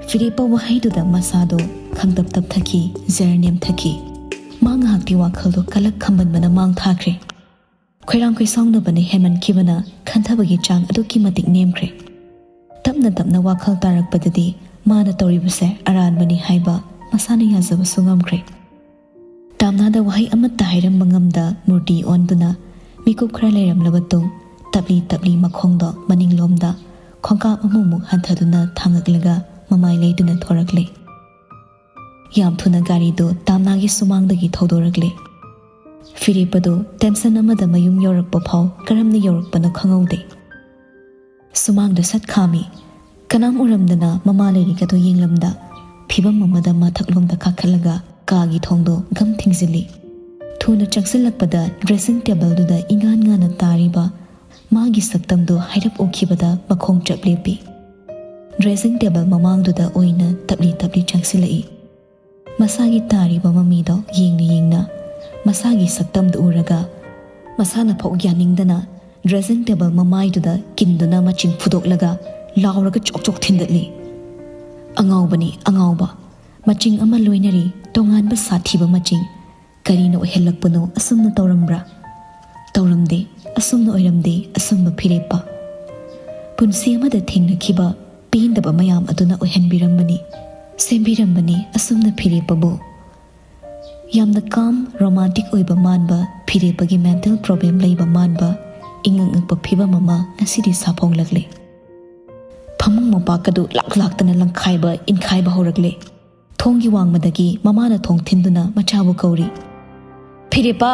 ꯐꯤꯔꯦꯞꯄ ꯋꯥꯍꯩꯗꯨꯗ ꯃꯁꯥꯗꯣ ꯈꯪꯇꯞ ꯇꯞꯊꯈꯤ, ꯖꯔ ꯅꯦꯝꯊꯈꯤ꯫ ꯃꯥ ꯉꯥꯏꯍꯥꯛꯇꯤ ꯋꯥꯈꯜꯗꯣ ꯀꯂꯛ ꯈꯝꯕꯟꯕꯅ ꯃꯥꯡ ꯊꯥꯈ꯭ꯔꯦ꯫ ꯈꯣꯏꯔꯥꯡ ꯈꯣꯏꯁꯥꯎꯅꯕꯅ ꯍꯦꯟꯃꯟꯈꯤꯕꯅ ꯈꯟꯊꯕꯒꯤ ꯆꯥꯡ ꯑꯗꯨꯛꯀꯤ ꯃꯇꯤꯛ ꯅꯦꯝꯈ꯭ꯔꯦ꯫ ꯇꯞꯅ ꯇꯞꯅ ꯋꯥꯈꯜ ꯇꯥꯔꯛꯄꯗꯗꯤ ꯃꯥꯅ ꯇꯧꯔꯤꯕꯁꯦ ꯑꯔꯥꯟꯕꯅꯤ ꯍꯥꯏꯕ ꯃꯁꯥꯅ ꯌꯥꯖꯕꯁꯨ ꯉꯝꯈ꯭ꯔꯦ꯫ ꯇꯥꯝꯅꯥꯗ ꯋꯥꯍꯩ ꯑꯃꯠꯇ ꯍꯥꯏꯔꯝꯕ ꯉꯝꯗ ꯃꯨꯔꯇꯤ ꯑꯣꯟꯗꯨꯅ ꯃꯤꯀꯨꯞ ꯈꯔ ꯂꯩꯔꯝꯂꯕ ꯇꯨꯡ ꯇꯞꯂꯤ ꯇꯞꯂꯤ ꯃꯈꯣꯡꯗꯣ ꯃꯅꯤꯡꯂꯣꯝꯗ ꯈꯣꯡꯀꯥꯞ ꯑꯃꯃꯨꯛ ꯍꯟꯊꯗꯨꯅ ꯊꯥꯡꯉꯛꯂꯒ ꯃꯃꯥꯏ ꯂꯩꯗꯨꯅ ꯊꯣꯔꯛꯂꯦ꯫ ꯌꯥꯝ ꯊꯨꯅ ꯒꯥꯔꯤꯗꯨ ꯇꯥꯝꯅꯥꯒꯤ ꯁꯨꯃꯥꯡꯗꯒꯤ ꯊꯧꯗꯣꯔꯛꯂꯦ꯫ ꯐꯤꯔꯦꯞꯄꯗꯨ ꯇꯦꯟꯁꯟ ꯑꯃꯗ ꯃꯌꯨꯝ ꯌꯧꯔꯛꯄ ꯐꯥꯎ ꯀꯔꯝꯅ ꯌꯧꯔꯛꯄꯅꯣ ꯈꯪꯍꯧꯗꯦ꯫ ꯁꯨꯃꯥꯡꯗ ꯁꯠ ꯈꯥꯝꯃꯤ꯫ ꯀꯅꯥꯝ ꯎꯔꯝꯗꯅ ꯃꯃꯥ ꯂꯩꯔꯤꯒꯗꯨ ꯌꯦꯡꯂꯝꯗ ꯐꯤꯕꯝ ꯑꯃꯗ ꯃꯊꯛꯂꯣꯝꯗ ꯀꯥꯈꯠꯂꯒ ꯀꯥꯒꯤ ꯊꯣꯡꯗꯣ ꯒꯝ ꯊꯤꯡꯖꯤꯜꯂꯤ꯫ ꯊꯨꯅ ꯆꯪꯁꯤꯜꯂꯛꯄꯗ ꯗ꯭ꯔꯦꯁꯤꯡ ꯇꯦꯕꯜꯗꯨꯗ ꯏꯉꯥꯟ ꯉꯥꯟꯅ ꯇꯥꯔꯤꯕ ꯃꯥꯒꯤ ꯁꯛꯇꯝꯗꯨ ꯍꯥꯏꯔꯞ ꯎꯈꯤꯕꯗ ꯃꯈꯣꯡ ꯆꯞ ꯂꯦꯞꯄꯤ꯫ ꯗ꯭ꯔꯦꯁꯤꯡ ꯇꯦꯕꯜ ꯃꯃꯥꯡꯗꯨꯗ ꯑꯣꯏꯅ ꯇꯞꯂꯤ ꯇꯞꯂꯤ ꯆꯪꯁꯤꯜꯂꯛꯏ꯫ ꯃꯁꯥꯒꯤ ꯇꯥꯔꯤꯕ ꯃꯃꯤꯗꯣ ꯌꯦꯡꯅ ꯌꯦꯡꯅ ꯃꯁꯥꯒꯤ ꯁꯛꯇꯝꯗꯨ ꯎꯔꯒ ꯃꯁꯥꯅ ꯐꯥꯎ ꯌꯥꯅꯤꯡꯗꯅ ꯗ꯭ꯔꯦꯁꯤꯡ ꯇꯦꯕꯜ ꯃꯃꯥꯏꯗꯨꯗ ꯀꯤꯟꯗꯨꯅ ꯃꯆꯤꯡ ꯐꯨꯗꯣꯛꯂꯒ ꯂꯥꯎꯔꯒ ꯆꯣꯛ ꯆꯣꯛ ꯊꯤꯟꯗꯠꯂꯤ꯫ "ꯑꯉꯥꯎꯕꯅꯤ, ꯑꯉꯥꯎꯕ꯫ ꯃꯆꯤꯡ ꯑꯃ ꯂꯣꯏꯅꯔꯤ, ꯇꯣꯉꯥꯟꯕ ꯁꯥꯊꯤꯕ ꯃꯆꯤꯡ꯫ ꯀꯔꯤꯅ ꯑꯣꯏꯍꯜꯂꯛꯄꯅꯣ? ꯑꯁꯨꯝꯅ ꯇꯧꯔꯝꯕ꯭ꯔꯥ?" "ꯇꯧꯔꯝꯗꯦ, ꯑꯁꯨꯝꯅ ꯑꯣꯏꯔꯝꯗꯦ, ꯑꯁꯨꯝꯕ ꯐꯤꯔꯦꯞꯄ꯫ ꯄꯨꯟꯁꯤ ꯑꯃꯗ ꯊꯦꯡꯅꯈꯤꯕ ꯄꯦꯟꯗꯕ ꯃꯌꯥꯝ ꯑꯗꯨꯅ ꯑꯣꯏꯍꯟꯕꯤꯔꯝꯕꯅꯤ, ꯁꯦꯝꯕꯤꯔꯝꯕꯅꯤ ꯑꯁꯨꯝꯅ ꯐꯤꯔꯦꯞꯄꯕꯨ"꯫ ꯌꯥꯝꯅ ꯀꯥꯝ, ꯔꯣꯃꯥꯟꯇꯤꯛ ꯑꯣꯏꯕ ꯃꯥꯟꯕ, ꯐꯤꯔꯦꯞꯄꯒꯤ ꯃꯦꯟꯇꯦꯜ ꯄ꯭ꯔꯣꯕ꯭ꯂꯦꯝ ꯂꯩꯕ ꯃꯥꯟꯕ, ꯏꯉꯛ ꯉꯛꯄ ꯐꯤꯕꯝ ꯑꯃ ꯉꯁꯤꯗꯤ ꯁꯥꯐꯣꯡꯂꯛꯂꯦ꯫ ꯐꯃꯨꯡ ꯃꯣꯝꯄꯥꯛꯀꯗꯨ ꯂꯥꯛ ꯂꯥꯛꯇꯅ ꯂꯪꯈꯥꯏꯕ, ꯏꯟꯈꯥꯏꯕ ꯍꯧꯔꯛꯂꯦ꯫ ꯊꯣꯡꯒꯤ ꯋꯥꯡꯃꯗꯒꯤ ꯃꯃꯥꯅ ꯊꯣꯡ ꯊꯤꯟꯗꯨꯅ ꯃꯆꯥꯕꯨ ꯀꯧꯔꯤ꯫ "ꯐꯤꯔꯦꯞꯄ!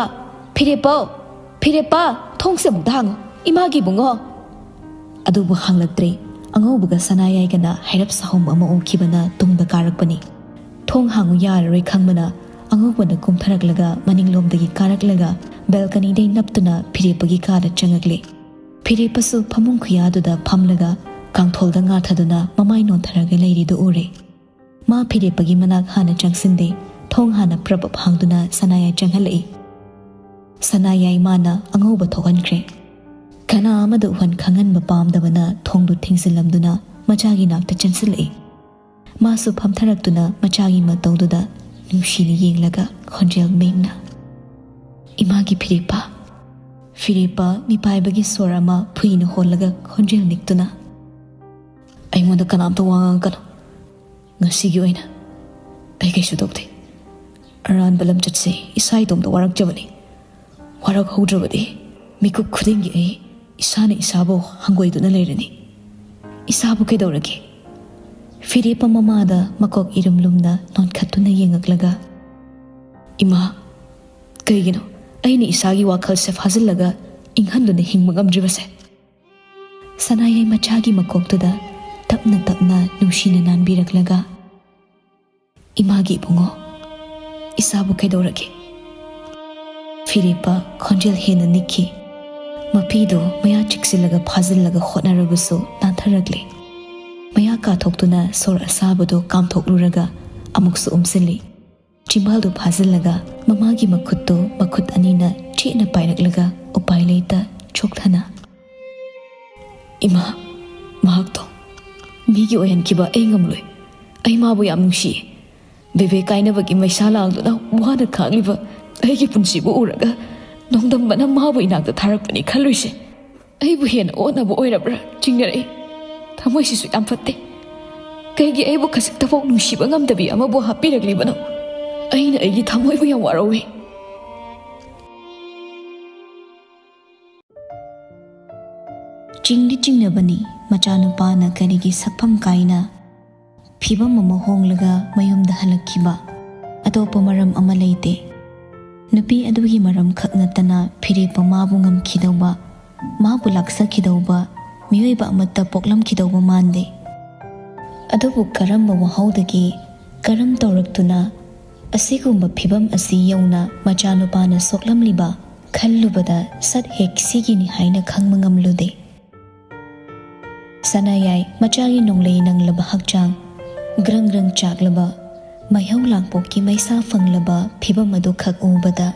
ꯐꯤꯔꯦꯞꯄꯧ! ꯐꯤꯔꯦꯞꯄ! ꯊꯣꯡꯁꯦ ꯑꯃꯨꯛꯇ ꯍꯥꯡꯉꯨ, ꯏꯃꯥꯒꯤ ꯏꯕꯨꯡꯉꯣ!" ꯑꯗꯨꯕꯨ ꯍꯥꯡꯂꯛꯇ꯭ꯔꯦ꯫ ꯑꯉꯧꯕꯒ ꯁꯅꯥꯌꯥꯏꯒꯅ ꯍꯥꯏꯔꯞ ꯁꯥꯍꯣꯝ ꯑꯃ ꯎꯈꯤꯕꯅ ꯇꯨꯡꯗ ꯀꯥꯔꯛꯄꯅꯤ꯫ ꯊꯣꯡ ꯍꯥꯡꯉꯨ ꯌꯥꯔꯔꯣꯏ ꯈꯪꯕꯅ ꯑꯉꯧꯕꯅ ꯀꯨꯝꯊꯔꯛꯂꯒ ꯃꯅꯤꯡꯂꯣꯝꯗꯒꯤ ꯀꯥꯔꯛꯂꯒ ꯕꯦꯜꯀꯅꯤꯗꯩ ꯅꯞꯇꯨꯅ ꯐꯤꯔꯦꯞꯄꯒꯤ ꯀꯥꯗ ꯆꯪꯉꯛꯂꯦ꯫ ꯐꯤꯔꯦꯞꯄꯁꯨ ꯐꯃꯨꯡ ꯈꯨꯌꯥꯗꯨꯗ ꯐꯝꯂꯒ ꯀꯥꯡꯊꯣꯜꯗ ꯉꯥꯊꯗꯨꯅ ꯃꯃꯥꯏ ꯅꯣꯟꯊꯔꯒ ꯂꯩꯔꯤꯗꯨ ꯎꯔꯦ꯫ ꯃꯥ ꯐꯤꯔꯦꯞꯄꯒꯤ ꯃꯅꯥꯛ ꯍꯥꯟꯅ ꯆꯪꯁꯤꯟꯗꯦ, ꯊꯣꯡ ꯍꯥꯟꯅ ꯄ꯭ꯔꯞ ꯄ꯭ꯔꯞ ꯍꯥꯡꯗꯨꯅ ꯁꯅꯥꯌꯥꯏ ꯆꯪꯍꯜꯂꯛꯏ꯫ ꯁꯅꯥꯌꯥꯏ ꯃꯥꯅ ꯑꯉꯧꯕ ꯊꯣꯛꯍꯟꯈ꯭ꯔꯦ꯫ ꯀꯅꯥ ꯑꯃꯗ ꯎꯍꯟ ꯈꯪꯍꯟꯕ ꯄꯥꯝꯗꯕꯅ ꯊꯣꯡꯗꯨ ꯊꯤꯡꯖꯤꯜꯂꯝꯗꯨꯅ ꯃꯆꯥꯒꯤ ꯅꯥꯛꯇ ꯆꯪꯁꯤꯜꯂꯛꯏ꯫ ꯃꯥꯁꯨ ꯐꯝꯊꯔꯛꯇꯨꯅ ꯃꯆꯥꯒꯤ ꯃꯇꯧꯗꯨꯗ ꯅꯨꯡꯁꯤꯅ ꯌꯦꯡꯂꯒ ꯈꯣꯟꯖꯦꯜ ꯃꯦꯡꯅ, "ꯏꯃꯥꯒꯤ ꯐꯤꯔꯦꯞꯄ!" ꯐꯤꯔꯦꯞꯄ ꯃꯤꯄꯥꯏꯕꯒꯤ ꯁꯣꯔ ꯑꯃ ꯐꯨꯏꯅ ꯍꯣꯜꯂꯒ ꯈꯣꯟꯖꯦꯜ ꯅꯤꯛꯇꯨꯅ, "ꯑꯩꯉꯣꯟꯗ ꯀꯅꯥꯝꯇ ꯋꯥ ꯉꯥꯡꯉꯛꯀꯅꯨ꯫ ꯉꯁꯤꯒꯤ ꯑꯣꯏꯅ ꯑꯩ ꯀꯩꯁꯨ ꯇꯧꯗꯦ꯫ ꯑꯔꯥꯟꯕ ꯂꯝꯆꯠꯁꯦ ꯏꯁꯥ ꯏꯇꯣꯝꯇ ꯋꯥꯔꯛꯆꯕꯅꯤ꯫ ꯋꯥꯔꯛꯍꯧꯗ꯭ꯔꯕꯗꯤ ꯃꯤꯀꯨꯞ ꯈꯨꯗꯤꯡꯒꯤ ꯑꯩ ꯏꯁꯥꯅ ꯏꯁꯥꯕꯨ ꯍꯪꯒꯣꯏꯗꯨꯅ ꯂꯩꯔꯅꯤ꯫ ꯏꯁꯥꯕꯨ ꯀꯩꯗꯧꯔꯒꯦ?" ꯐꯤꯔꯦꯞꯄ ꯃꯃꯥꯗ ꯃꯀꯣꯛ ꯏꯔꯨꯝ ꯂꯨꯝꯅ ꯅꯣꯟꯈꯠꯇꯨꯅ ꯌꯦꯡꯉꯛꯂꯒ, "ꯏꯃꯥ, ꯀꯩꯒꯤꯅꯣ ꯑꯩꯅ ꯏꯁꯥꯒꯤ ꯋꯥꯈꯜꯁꯦ ꯐꯥꯖꯤꯜꯂꯒ ꯏꯪꯍꯟꯗꯨꯅ ꯍꯤꯡꯕ ꯉꯝꯗ꯭ꯔꯤꯕꯁꯦ?" ꯁꯅꯥꯌꯥꯏ ꯃꯆꯥꯒꯤ ꯃꯀꯣꯛꯇꯨꯗ ꯇꯞꯅ ꯇꯞꯅ ꯅꯨꯡꯁꯤꯅ ꯅꯥꯟꯕꯤꯔꯛꯂꯒ, "ꯏꯃꯥꯒꯤ ꯏꯕꯨꯡꯉꯣ, ꯏꯁꯥꯕꯨ ꯀꯩꯗꯧꯔꯒꯦ?" ꯐꯤꯔꯦꯞꯄ ꯈꯣꯟꯖꯦꯜ ꯍꯦꯟꯅ ꯅꯤꯛꯈꯤ꯫ ꯃꯄꯤꯗꯨ ꯃꯌꯥ ꯆꯤꯛꯁꯤꯜꯂꯒ ꯐꯥꯖꯤꯜꯂꯒ ꯍꯣꯠꯅꯔꯕꯁꯨ ꯅꯥꯟꯊꯔꯛꯂꯦ꯫ ꯃꯌꯥ ꯀꯥꯊꯣꯛꯇꯨꯅ ꯁꯣꯔ ꯑꯁꯥꯕꯗꯨ ꯀꯥꯝꯊꯣꯛꯂꯨꯔꯒ ꯑꯃꯨꯛꯁꯨ ꯎꯝꯁꯤꯜꯂꯤ꯫ ꯆꯤꯝꯕꯥꯜꯗꯨ ꯐꯥꯖꯤꯜꯂꯒ ꯃꯃꯥꯒꯤ ꯃꯈꯨꯠꯇꯨ ꯃꯈꯨꯠ ꯑꯅꯤꯅ ꯆꯦꯠꯅ ꯄꯥꯏꯔꯛꯂꯒ ꯎꯄꯥꯏ ꯂꯩꯇ ꯆꯣꯛꯊꯅ, "ꯏꯃꯥ, ꯃꯍꯥꯛꯇꯣ ꯃꯤꯒꯤ ꯑꯣꯏꯍꯟꯈꯤꯕ ꯑꯩ ꯉꯝꯂꯣꯏ꯫ ꯑꯩ ꯃꯥꯕꯨ ꯌꯥꯝ ꯅꯨꯡꯁꯤꯌꯦ꯫ ꯕꯦꯕꯦ ꯀꯥꯏꯅꯕꯒꯤ ꯃꯩꯁꯥ ꯂꯥꯡꯗꯨꯅ ꯋꯥꯅ ꯈꯥꯡꯂꯤꯕ ꯑꯩꯒꯤ ꯄꯨꯟꯁꯤꯕꯨ ꯎꯔꯒ ꯅꯣꯡꯗꯝꯕꯅ ꯃꯥꯕꯨ ꯏꯅꯥꯛꯇ ꯊꯥꯔꯛꯄꯅꯤ ꯈꯜꯂꯨꯏꯁꯦ꯫ ꯑꯩꯕꯨ ꯍꯦꯟꯅ ꯑꯣꯠꯅꯕ ꯑꯣꯏꯔꯕ꯭ꯔꯥ?" ꯆꯤꯡꯅꯔꯛꯏ꯫ "ꯊꯃꯣꯏꯁꯤꯁꯨ ꯌꯥꯝ ꯐꯠꯇꯦ꯫ ꯀꯩꯒꯤ ꯑꯩꯕꯨ ꯈꯖꯤꯛꯇꯐꯥꯎ ꯅꯨꯡꯁꯤꯕ ꯉꯝꯗꯕꯤ ꯑꯃꯕꯨ ꯍꯥꯞꯄꯤꯔꯛꯂꯤꯕꯅꯣ? ꯑꯩꯅ ꯑꯩꯒꯤ ꯊꯃꯣꯏꯕꯨ ꯌꯥꯝ ꯋꯥꯔꯧꯏ꯫" ꯆꯤꯡꯗꯤ ꯆꯤꯡꯅꯕꯅꯤ, ꯃꯆꯥꯅꯨꯄꯥꯅ ꯀꯔꯤꯒꯤ ꯁꯛꯐꯝ ꯀꯥꯏꯅ ꯐꯤꯕꯝ ꯑꯃ ꯍꯣꯡꯂꯒ ꯃꯌꯨꯝꯗ ꯍꯜꯂꯛꯈꯤꯕ꯫ ꯑꯇꯣꯞꯄ ꯃꯔꯝ ꯑꯃ ꯂꯩꯇꯦ꯫ ꯅꯨꯄꯤ ꯑꯗꯨꯒꯤ ꯃꯔꯝ ꯈꯛ ꯅꯠꯇꯅ ꯐꯤꯔꯦꯞꯄ ꯃꯥꯕꯨ ꯉꯝꯈꯤꯗꯧꯕ, ꯃꯥꯕꯨ ꯂꯥꯛꯆꯈꯤꯗꯧꯕ ꯃꯤꯑꯣꯏꯕ ꯑꯃꯠꯇ ꯄꯣꯛꯂꯝꯈꯤꯗꯧꯕ ꯃꯥꯟꯗꯦ꯫ ꯑꯗꯨꯕꯨ ꯀꯔꯝꯕ ꯋꯥꯍꯧꯗꯒꯤ ꯀꯔꯝ ꯇꯧꯔꯛꯇꯨꯅ ꯑꯁꯤꯒꯨꯝꯕ ꯐꯤꯕꯝ ꯑꯁꯤ ꯌꯧꯅ ꯃꯆꯥꯅꯨꯄꯥꯅ ꯁꯣꯛꯂꯝꯂꯤꯕ ꯈꯜꯂꯨꯕꯗ ꯁꯠ ꯍꯦꯛ ꯁꯤꯒꯤꯅꯤ ꯍꯥꯏꯅ ꯈꯪꯕ ꯉꯝꯂꯨꯗꯦ꯫ ꯁꯅꯥꯌꯥꯏ ꯃꯆꯥꯒꯤ ꯅꯣꯡꯂꯩ ꯅꯪꯂꯕ ꯍꯛꯆꯥꯡ, ꯒ꯭ꯔꯪ ꯒ꯭ꯔꯪ ꯆꯥꯛꯂꯕ, ꯃꯩꯍꯧ ꯂꯥꯡꯄꯣꯛꯀꯤ ꯃꯩꯁꯥ ꯐꯪꯂꯕ ꯐꯤꯕꯝ ꯑꯗꯨꯈꯛ ꯎꯕꯗ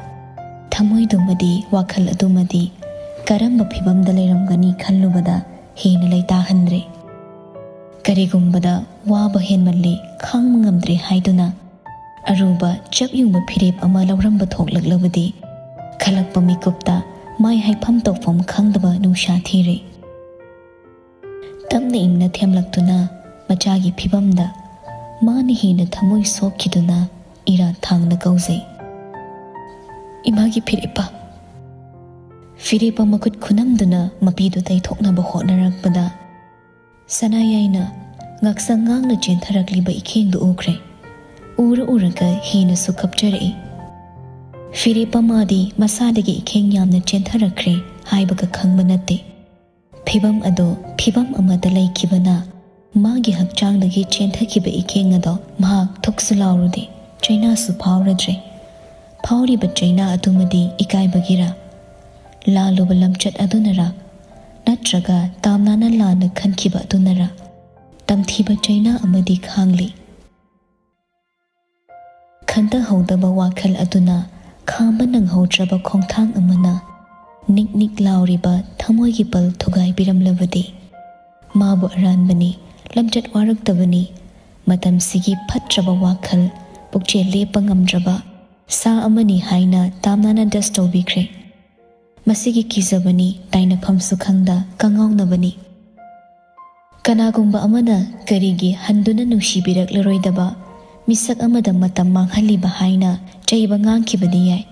ꯊꯃꯣꯏꯗꯨꯃꯗꯤ, ꯋꯥꯈꯜ ꯑꯗꯨꯃꯗꯤ ꯀꯔꯝꯕ ꯐꯤꯕꯝꯗ ꯂꯩꯔꯝꯒꯅꯤ ꯈꯜꯂꯨꯕꯗ ꯍꯦꯟꯅ ꯂꯩꯇꯥꯍꯟꯗ꯭ꯔꯦ꯫ ꯀꯔꯤꯒꯨꯝꯕꯗ ꯋꯥꯕ ꯍꯦꯟꯃꯜꯂꯦ, ꯈꯥꯡꯕ ꯉꯝꯗ꯭ꯔꯦ ꯍꯥꯏꯗꯨꯅ ꯑꯔꯨꯕ ꯆꯞ ꯌꯨꯡꯕ ꯐꯤꯔꯦꯞ ꯑꯃ ꯂꯧꯔꯝꯕ ꯊꯣꯛꯂꯛꯂꯕꯗꯤ, ꯈꯜꯂꯛꯄ ꯃꯤꯀꯨꯞꯇ ꯃꯥꯏ ꯍꯥꯏꯐꯝ ꯇꯧꯐꯝ ꯈꯪꯗꯕ ꯅꯨꯡꯁꯥ ꯊꯤꯔꯦ꯫ ꯇꯞꯅ ꯏꯪꯅ ꯊꯦꯝꯂꯛꯇꯨꯅ ꯃꯆꯥꯒꯤ ꯐꯤꯕꯝꯗ ꯃꯥꯅ ꯍꯦꯟꯅ ꯊꯃꯣꯏ ꯁꯣꯛꯈꯤꯗꯨꯅ ꯏꯔꯥꯠ ꯊꯥꯡꯅ ꯀꯧꯖꯩ꯫ "ꯏꯃꯥꯒꯤ ꯐꯤꯔꯦꯞꯄ!" ꯐꯤꯔꯦꯞꯄ ꯃꯈꯨꯠ ꯈꯨꯅꯝꯗꯨꯅ ꯃꯄꯤꯗꯨ ꯇꯩꯊꯣꯛꯅꯕ ꯍꯣꯠꯅꯔꯛꯄꯗ, ꯁꯅꯥꯌꯥꯏꯅ ꯉꯥꯛꯁꯪ ꯉꯥꯡꯅ ꯆꯦꯟꯊꯔꯛꯂꯤꯕ ꯏꯈꯦꯡꯗꯨ ꯎꯈ꯭ꯔꯦ꯫ ꯎꯔ ꯎꯔꯒ ꯍꯦꯟꯅꯁꯨ ꯀꯞꯆꯔꯛꯏ꯫ ꯐꯤꯔꯦꯞꯄ ꯃꯥꯗꯤ ꯃꯁꯥꯗꯒꯤ ꯏꯈꯦꯡ ꯌꯥꯝꯅ ꯆꯦꯟꯊꯔꯛꯈ꯭ꯔꯦ ꯍꯥꯏꯕꯒ ꯈꯪꯕ ꯅꯠꯇꯦ꯫ ꯐꯤꯕꯝ ꯑꯗꯨ ꯐꯤꯕꯝ ꯑꯃꯗ ꯂꯩꯈꯤꯕꯅ ꯃꯥꯒꯤ ꯍꯛꯆꯥꯡꯗꯒꯤ ꯆꯦꯟꯊꯈꯤꯕ ꯏꯈꯦꯡ ꯑꯗꯣ ꯃꯍꯥꯛ ꯊꯨꯛꯁꯨ ꯂꯥꯎꯔꯨꯗꯦ, ꯆꯩꯅꯥꯁꯨ ꯐꯥꯎꯔꯗ꯭ꯔꯦ꯫ ꯐꯥꯎꯔꯤꯕ ꯆꯩꯅꯥ ꯑꯗꯨꯃꯗꯤ ꯏꯀꯥꯏꯕꯒꯤꯔ, ꯂꯥꯜꯂꯨꯕ ꯂꯝꯆꯠ ꯑꯗꯨꯅꯔ, ꯅꯠꯇ꯭ꯔꯒ ꯇꯥꯝꯅꯥꯅ ꯂꯥꯟꯅ ꯈꯟꯈꯤꯕ ꯑꯗꯨꯅꯔ, ꯇꯝꯊꯤꯕ ꯆꯩꯅꯥ ꯑꯃꯗꯤ ꯈꯥꯡꯂꯤ꯫ ꯈꯟꯊꯍꯧꯗꯕ ꯋꯥꯈꯜ ꯑꯗꯨꯅ ꯈꯥꯝꯕ ꯅꯪꯍꯧꯗ꯭ꯔꯕ ꯈꯣꯡꯊꯥꯡ ꯑꯃꯅ ꯅꯤꯛ ꯅꯤꯛ ꯂꯥꯎꯔꯤꯕ ꯊꯃꯣꯏꯒꯤ ꯄꯜ ꯊꯨꯒꯥꯏꯕꯤꯔꯝꯂꯕꯗꯤ? ꯃꯥꯕꯨ ꯑꯔꯥꯟꯕꯅꯤ, ꯂꯝꯆꯠ ꯋꯥꯔꯛꯇꯕꯅꯤ, ꯃꯇꯝꯁꯤꯒꯤ ꯐꯠꯇ꯭ꯔꯕ ꯋꯥꯈꯜ, ꯄꯨꯛꯆꯦꯜ ꯂꯦꯞꯄ ꯉꯝꯗ꯭ꯔꯕ ꯁꯥ ꯑꯃꯅꯤ ꯍꯥꯏꯅ ꯇꯥꯝꯅꯥꯅ ꯗꯁ ꯇꯧꯕꯤꯈ꯭ꯔꯦ꯫ ꯃꯁꯤꯒꯤ ꯀꯤꯖꯕꯅꯤ, ꯇꯥꯏꯅꯐꯝꯁꯨ ꯈꯪꯗ ꯀꯉꯥꯎꯅꯕꯅꯤ꯫ ꯀꯅꯥꯒꯨꯝꯕ ꯑꯃꯅ ꯀꯔꯤꯒꯤ ꯍꯟꯗꯨꯅ ꯅꯨꯡꯁꯤꯕꯤꯔꯛꯂꯔꯣꯏꯗꯕ ꯃꯤꯁꯛ ꯑꯃꯗ ꯃꯇꯝ ꯃꯥꯡꯍꯜꯂꯤꯕ ꯍꯥꯏꯅ ꯆꯩꯕ ꯉꯥꯡꯈꯤꯕꯗꯤ ꯌꯥꯏ,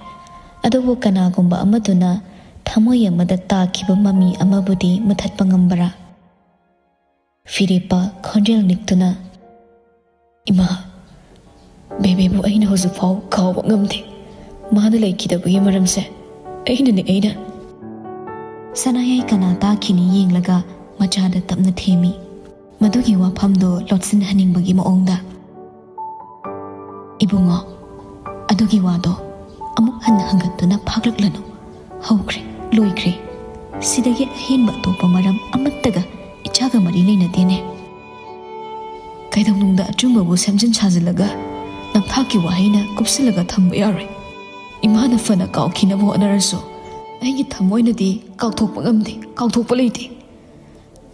ꯑꯗꯨꯕꯨ ꯀꯅꯥꯒꯨꯝꯕ ꯑꯃꯗꯨꯅ ꯊꯃꯣꯏ ꯑꯃꯗ ꯇꯥꯈꯤꯕ ꯃꯃꯤ ꯑꯃꯕꯨꯗꯤ ꯃꯨꯊꯠꯄ ꯉꯝꯕꯔꯥ? ꯐꯤꯔꯦꯞꯄ ꯈꯣꯟꯖꯦꯜ ꯅꯤꯛꯇꯨꯅ, "ꯏꯃꯥ, ꯕꯦꯕꯦꯕꯨ ꯑꯩꯅ ꯍꯧꯖꯤꯛꯐꯥꯎ ꯀꯥꯎꯕ ꯉꯝꯗꯦ꯫ ꯃꯥꯅ ꯂꯩꯈꯤꯗꯕꯒꯤ ꯃꯔꯝꯁꯦ ꯑꯩꯅꯅꯦ, ꯑꯩꯅ꯫" ꯁꯅꯥꯌꯥꯏ ꯀꯅꯥ ꯇꯥꯈꯤꯅꯤ ꯌꯦꯡꯂꯒ ꯃꯆꯥꯗ ꯇꯞꯅ ꯊꯦꯝꯃꯤ, ꯃꯗꯨꯒꯤ ꯋꯥꯐꯝꯗꯣ ꯂꯣꯠꯁꯤꯟꯍꯟꯅꯤꯡꯕꯒꯤ ꯃꯑꯣꯡꯗ꯫ "ꯏꯕꯨꯡꯉꯣ, ꯑꯗꯨꯒꯤ ꯋꯥꯗꯣ ꯑꯃꯨꯛ ꯍꯟꯅ ꯍꯪꯒꯠꯇꯨꯅ ꯐꯥꯒꯠꯂꯛꯂꯅꯨ꯫ ꯍꯧꯈ꯭ꯔꯦ, ꯂꯣꯏꯈ꯭ꯔꯦ꯫ ꯁꯤꯗꯒꯤ ꯑꯍꯦꯟꯕ ꯑꯇꯣꯞꯄ ꯃꯔꯝ ꯑꯃꯠꯇꯒ ꯏꯆꯥꯒ ꯃꯔꯤ ꯂꯩꯅꯗꯦꯅꯦ꯫ ꯀꯩꯗꯧꯅꯨꯡꯗ ꯑꯆꯨꯝꯕꯕꯨ ꯁꯦꯝꯖꯤꯟ ꯁꯥꯖꯤꯜꯂꯒ ꯅꯝꯊꯥꯛꯀꯤ ꯋꯥꯍꯩꯅ ꯀꯨꯞꯁꯤꯜꯂꯒ ꯊꯝꯕ ꯌꯥꯔꯣꯏ꯫ ꯏꯃꯥꯅ ꯐꯅ ꯀꯥꯎꯈꯤꯅꯕ ꯍꯣꯠꯅꯔꯁꯨ, ꯑꯩꯒꯤ ꯊꯃꯣꯏꯅꯗꯤ ꯀꯥꯎꯊꯣꯛꯄ ꯉꯝꯗꯦ, ꯀꯥꯎꯊꯣꯛꯄ ꯂꯩꯇꯦ꯫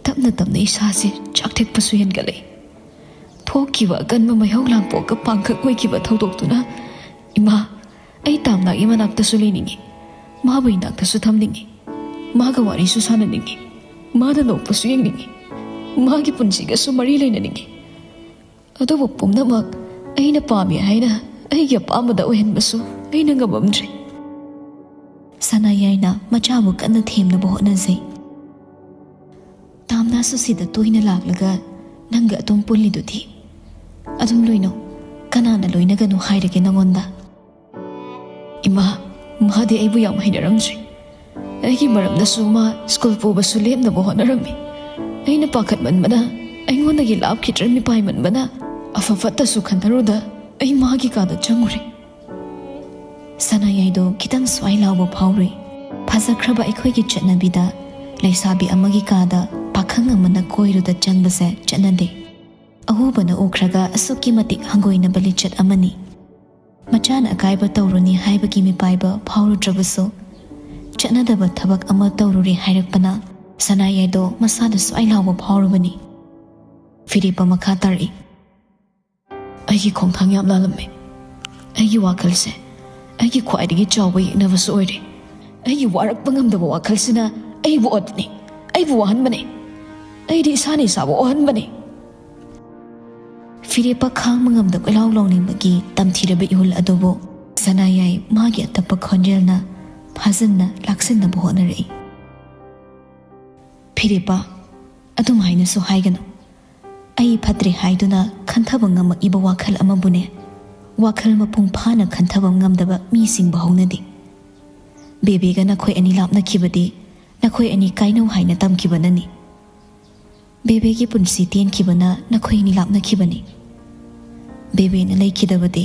ꯇꯞꯅ ꯇꯞꯅ ꯏꯁꯥꯁꯦ ꯆꯥꯛꯊꯦꯛꯄꯁꯨ ꯍꯦꯟꯒꯠꯂꯛꯏ꯫ ꯊꯣꯛꯈꯤꯕ ꯑꯀꯟꯕ ꯃꯩꯍꯧ ꯂꯥꯡꯄꯣꯛꯀ ꯄꯥꯡꯈꯛ ꯑꯣꯏꯈꯤꯕ ꯊꯧꯗꯣꯛꯇꯨꯅ, ꯏꯃꯥ, ꯑꯩ ꯇꯥꯝꯅꯥꯒꯤ ꯃꯅꯥꯛꯇꯁꯨ ꯂꯩꯅꯤꯡꯉꯤ, ꯃꯥꯕꯨ ꯏꯅꯥꯛꯇꯁꯨ ꯊꯝꯅꯤꯡꯉꯤ, ꯃꯥꯒ ꯋꯥꯔꯤꯁꯨ ꯁꯥꯟꯅꯅꯤꯡꯉꯤ, ꯃꯥꯗ ꯅꯣꯛꯄꯁꯨ ꯌꯦꯡꯅꯤꯡꯉꯤ, ꯃꯥꯒꯤ ꯄꯨꯟꯁꯤꯒꯁꯨ ꯃꯔꯤ ꯂꯩꯅꯅꯤꯡꯉꯤ꯫ ꯑꯗꯨꯕꯨ ꯄꯨꯝꯅꯃꯛ ꯑꯩꯅ ꯄꯥꯝꯃꯤ ꯍꯥꯏꯅ ꯑꯩꯒꯤ ꯑꯄꯥꯝꯕꯗ ꯑꯣꯏꯍꯟꯕꯁꯨ ꯑꯩꯅ ꯉꯝꯃꯝꯗ꯭ꯔꯦ꯫ ꯁꯅꯥꯌꯥꯏꯅ ꯃꯆꯥꯕꯨ ꯀꯟꯅ ꯊꯦꯝꯅꯕ ꯍꯣꯠꯅꯖꯩ꯫ "ꯇꯥꯝꯅꯥꯁꯨ ꯁꯤꯗ ꯇꯣꯏꯅ ꯂꯥꯛꯂꯒ ꯅꯪꯒ ꯑꯗꯨꯝ ꯄꯨꯜꯂꯤꯗꯨꯗꯤ꯫ ꯑꯗꯨꯝ ꯂꯣꯏꯅꯧ꯫ ꯀꯅꯥꯅ ꯂꯣꯏꯅꯒꯅꯨ ꯍꯥꯏꯔꯒꯦ ꯅꯉꯣꯟꯗ?" "ꯏꯃꯥ, ꯃꯥꯗꯤ ꯑꯩꯕꯨ ꯌꯥꯝ ꯍꯩꯅꯔꯝꯗ꯭ꯔꯤ꯫ ꯑꯩꯒꯤ ꯃꯔꯝꯗꯁꯨ ꯃꯥ ꯁ꯭ꯀꯨꯜ ꯄꯨꯕꯁꯨ ꯂꯦꯞꯅꯕ ꯍꯣꯠꯅꯔꯝꯃꯤ꯫ ꯑꯩꯅ ꯄꯥꯈꯠꯃꯟꯕꯅ, ꯑꯩꯉꯣꯟꯗꯒꯤ ꯂꯥꯞꯈꯤꯗ꯭ꯔ ꯃꯤꯄꯥꯏꯃꯟꯕꯅ, ꯑꯐ ꯐꯠꯇꯁꯨ ꯈꯟꯊꯔꯨꯗ ꯑꯩ ꯃꯥꯒꯤ ꯀꯥꯗ ꯆꯪꯉꯨꯔꯦ꯫" ꯁꯅꯥꯌꯥꯏꯗꯣ ꯈꯤꯇꯪ ꯁ꯭ꯋꯥꯏ ꯂꯥꯎꯕ ꯐꯥꯎꯔꯨꯏ꯫ ꯐꯖꯈ꯭ꯔꯕ ꯑꯩꯈꯣꯏꯒꯤ ꯆꯠꯅꯕꯤꯗ ꯂꯩꯁꯥꯕꯤ ꯑꯃꯒꯤ ꯀꯥꯗ ꯄꯥꯈꯪ ꯑꯃꯅ ꯀꯣꯏꯔꯨꯗ ꯆꯪꯕꯁꯦ ꯆꯠꯅꯗꯦ꯫ ꯑꯎꯕꯅ ꯎꯈ꯭ꯔꯒ ꯑꯁꯨꯛꯀꯤ ꯃꯇꯤꯛ ꯍꯪꯒꯣꯏꯅꯕ ꯂꯤꯆꯠ ꯑꯃꯅꯤ꯫ ꯃꯆꯥꯅ ꯑꯀꯥꯏꯕ ꯇꯧꯔꯨꯅꯤ ꯍꯥꯏꯕꯒꯤ ꯃꯤꯄꯥꯏꯕ ꯐꯥꯎꯔꯨꯗ꯭ꯔꯕꯁꯨ, ꯆꯠꯅꯗꯕ ꯊꯕꯛ ꯑꯃ ꯇꯧꯔꯨꯔꯦ ꯍꯥꯏꯔꯛꯄꯅ ꯁꯅꯥꯌꯥꯏꯗꯣ ꯃꯁꯥꯗ ꯁ꯭ꯋꯥꯏ ꯂꯥꯎꯕ ꯐꯥꯎꯔꯨꯕꯅꯤ꯫ ꯐꯤꯔꯦꯞꯄ ꯃꯈꯥ ꯇꯥꯔꯛꯏ꯫ "ꯑꯩꯒꯤ ꯈꯣꯡꯊꯥꯡ ꯌꯥꯝ ꯂꯥꯜꯂꯝꯃꯦ꯫ ꯑꯩꯒꯤ ꯋꯥꯈꯜꯁꯦ ꯑꯩꯒꯤ ꯈ꯭ꯋꯥꯏꯗꯒꯤ ꯆꯥꯎꯕ ꯌꯦꯛꯅꯕꯁꯨ ꯑꯣꯏꯔꯦ꯫ ꯑꯩꯒꯤ ꯋꯥꯔꯛꯄ ꯉꯝꯗꯕ ꯋꯥꯈꯜꯁꯤꯅ ꯑꯩꯕꯨ ꯑꯣꯠꯄꯅꯤ, ꯑꯩꯕꯨ ꯋꯥꯍꯟꯕꯅꯤ꯫ ꯑꯩꯗꯤ ꯏꯁꯥꯅ ꯏꯁꯥꯕꯨ ꯋꯥꯍꯟꯕꯅꯤ꯫" ꯐꯤꯔꯦꯞꯄ ꯈꯥꯡꯕ ꯉꯝꯗ ꯀꯣꯏꯂꯥꯎ ꯂꯥꯎꯅꯤꯡꯕꯒꯤ ꯇꯝꯊꯤꯔꯕ ꯏꯍꯨꯜ ꯑꯗꯨꯕꯨ ꯁꯅꯥꯌꯥꯏ ꯃꯥꯒꯤ ꯑꯇꯞꯄ ꯈꯣꯟꯖꯦꯜꯅ ꯐꯥꯖꯤꯟꯅ ꯂꯥꯛꯁꯤꯟꯅꯕ ꯍꯣꯠꯅꯔꯛꯏ꯫ "ꯐꯤꯔꯦꯞꯄ, ꯑꯗꯨꯝꯍꯥꯏꯅꯁꯨ ꯍꯥꯏꯒꯅꯨ꯫ ꯑꯩ ꯐꯠꯇ꯭ꯔꯦ ꯍꯥꯏꯗꯨꯅ ꯈꯟꯊꯕ ꯉꯝꯃꯛꯏꯕ ꯋꯥꯈꯜ ꯑꯃꯕꯨꯅꯦ, ꯋꯥꯈꯜ ꯃꯄꯨꯡ ꯐꯥꯅ ꯈꯟꯊꯕ ꯉꯝꯗꯕ ꯃꯤꯁꯤꯡꯕꯨ ꯍꯧꯅꯗꯦ꯫ ꯕꯦꯕꯦꯒ ꯅꯈꯣꯏ ꯑꯅꯤ ꯂꯥꯞꯅꯈꯤꯕꯗꯤ ꯅꯈꯣꯏ ꯑꯅꯤ ꯀꯥꯏꯅꯧ ꯍꯥꯏꯅ ꯇꯝꯈꯤꯕꯅꯅꯤ꯫ ꯕꯦꯕꯦꯒꯤ ꯄꯨꯟꯁꯤ ꯇꯦꯟꯈꯤꯕꯅ ꯅꯈꯣꯏ ꯑꯅꯤ ꯂꯥꯞꯅꯈꯤꯕꯅꯤ꯫ ꯕꯦꯕꯦꯅ ꯂꯩꯈꯤꯗꯕꯗꯤ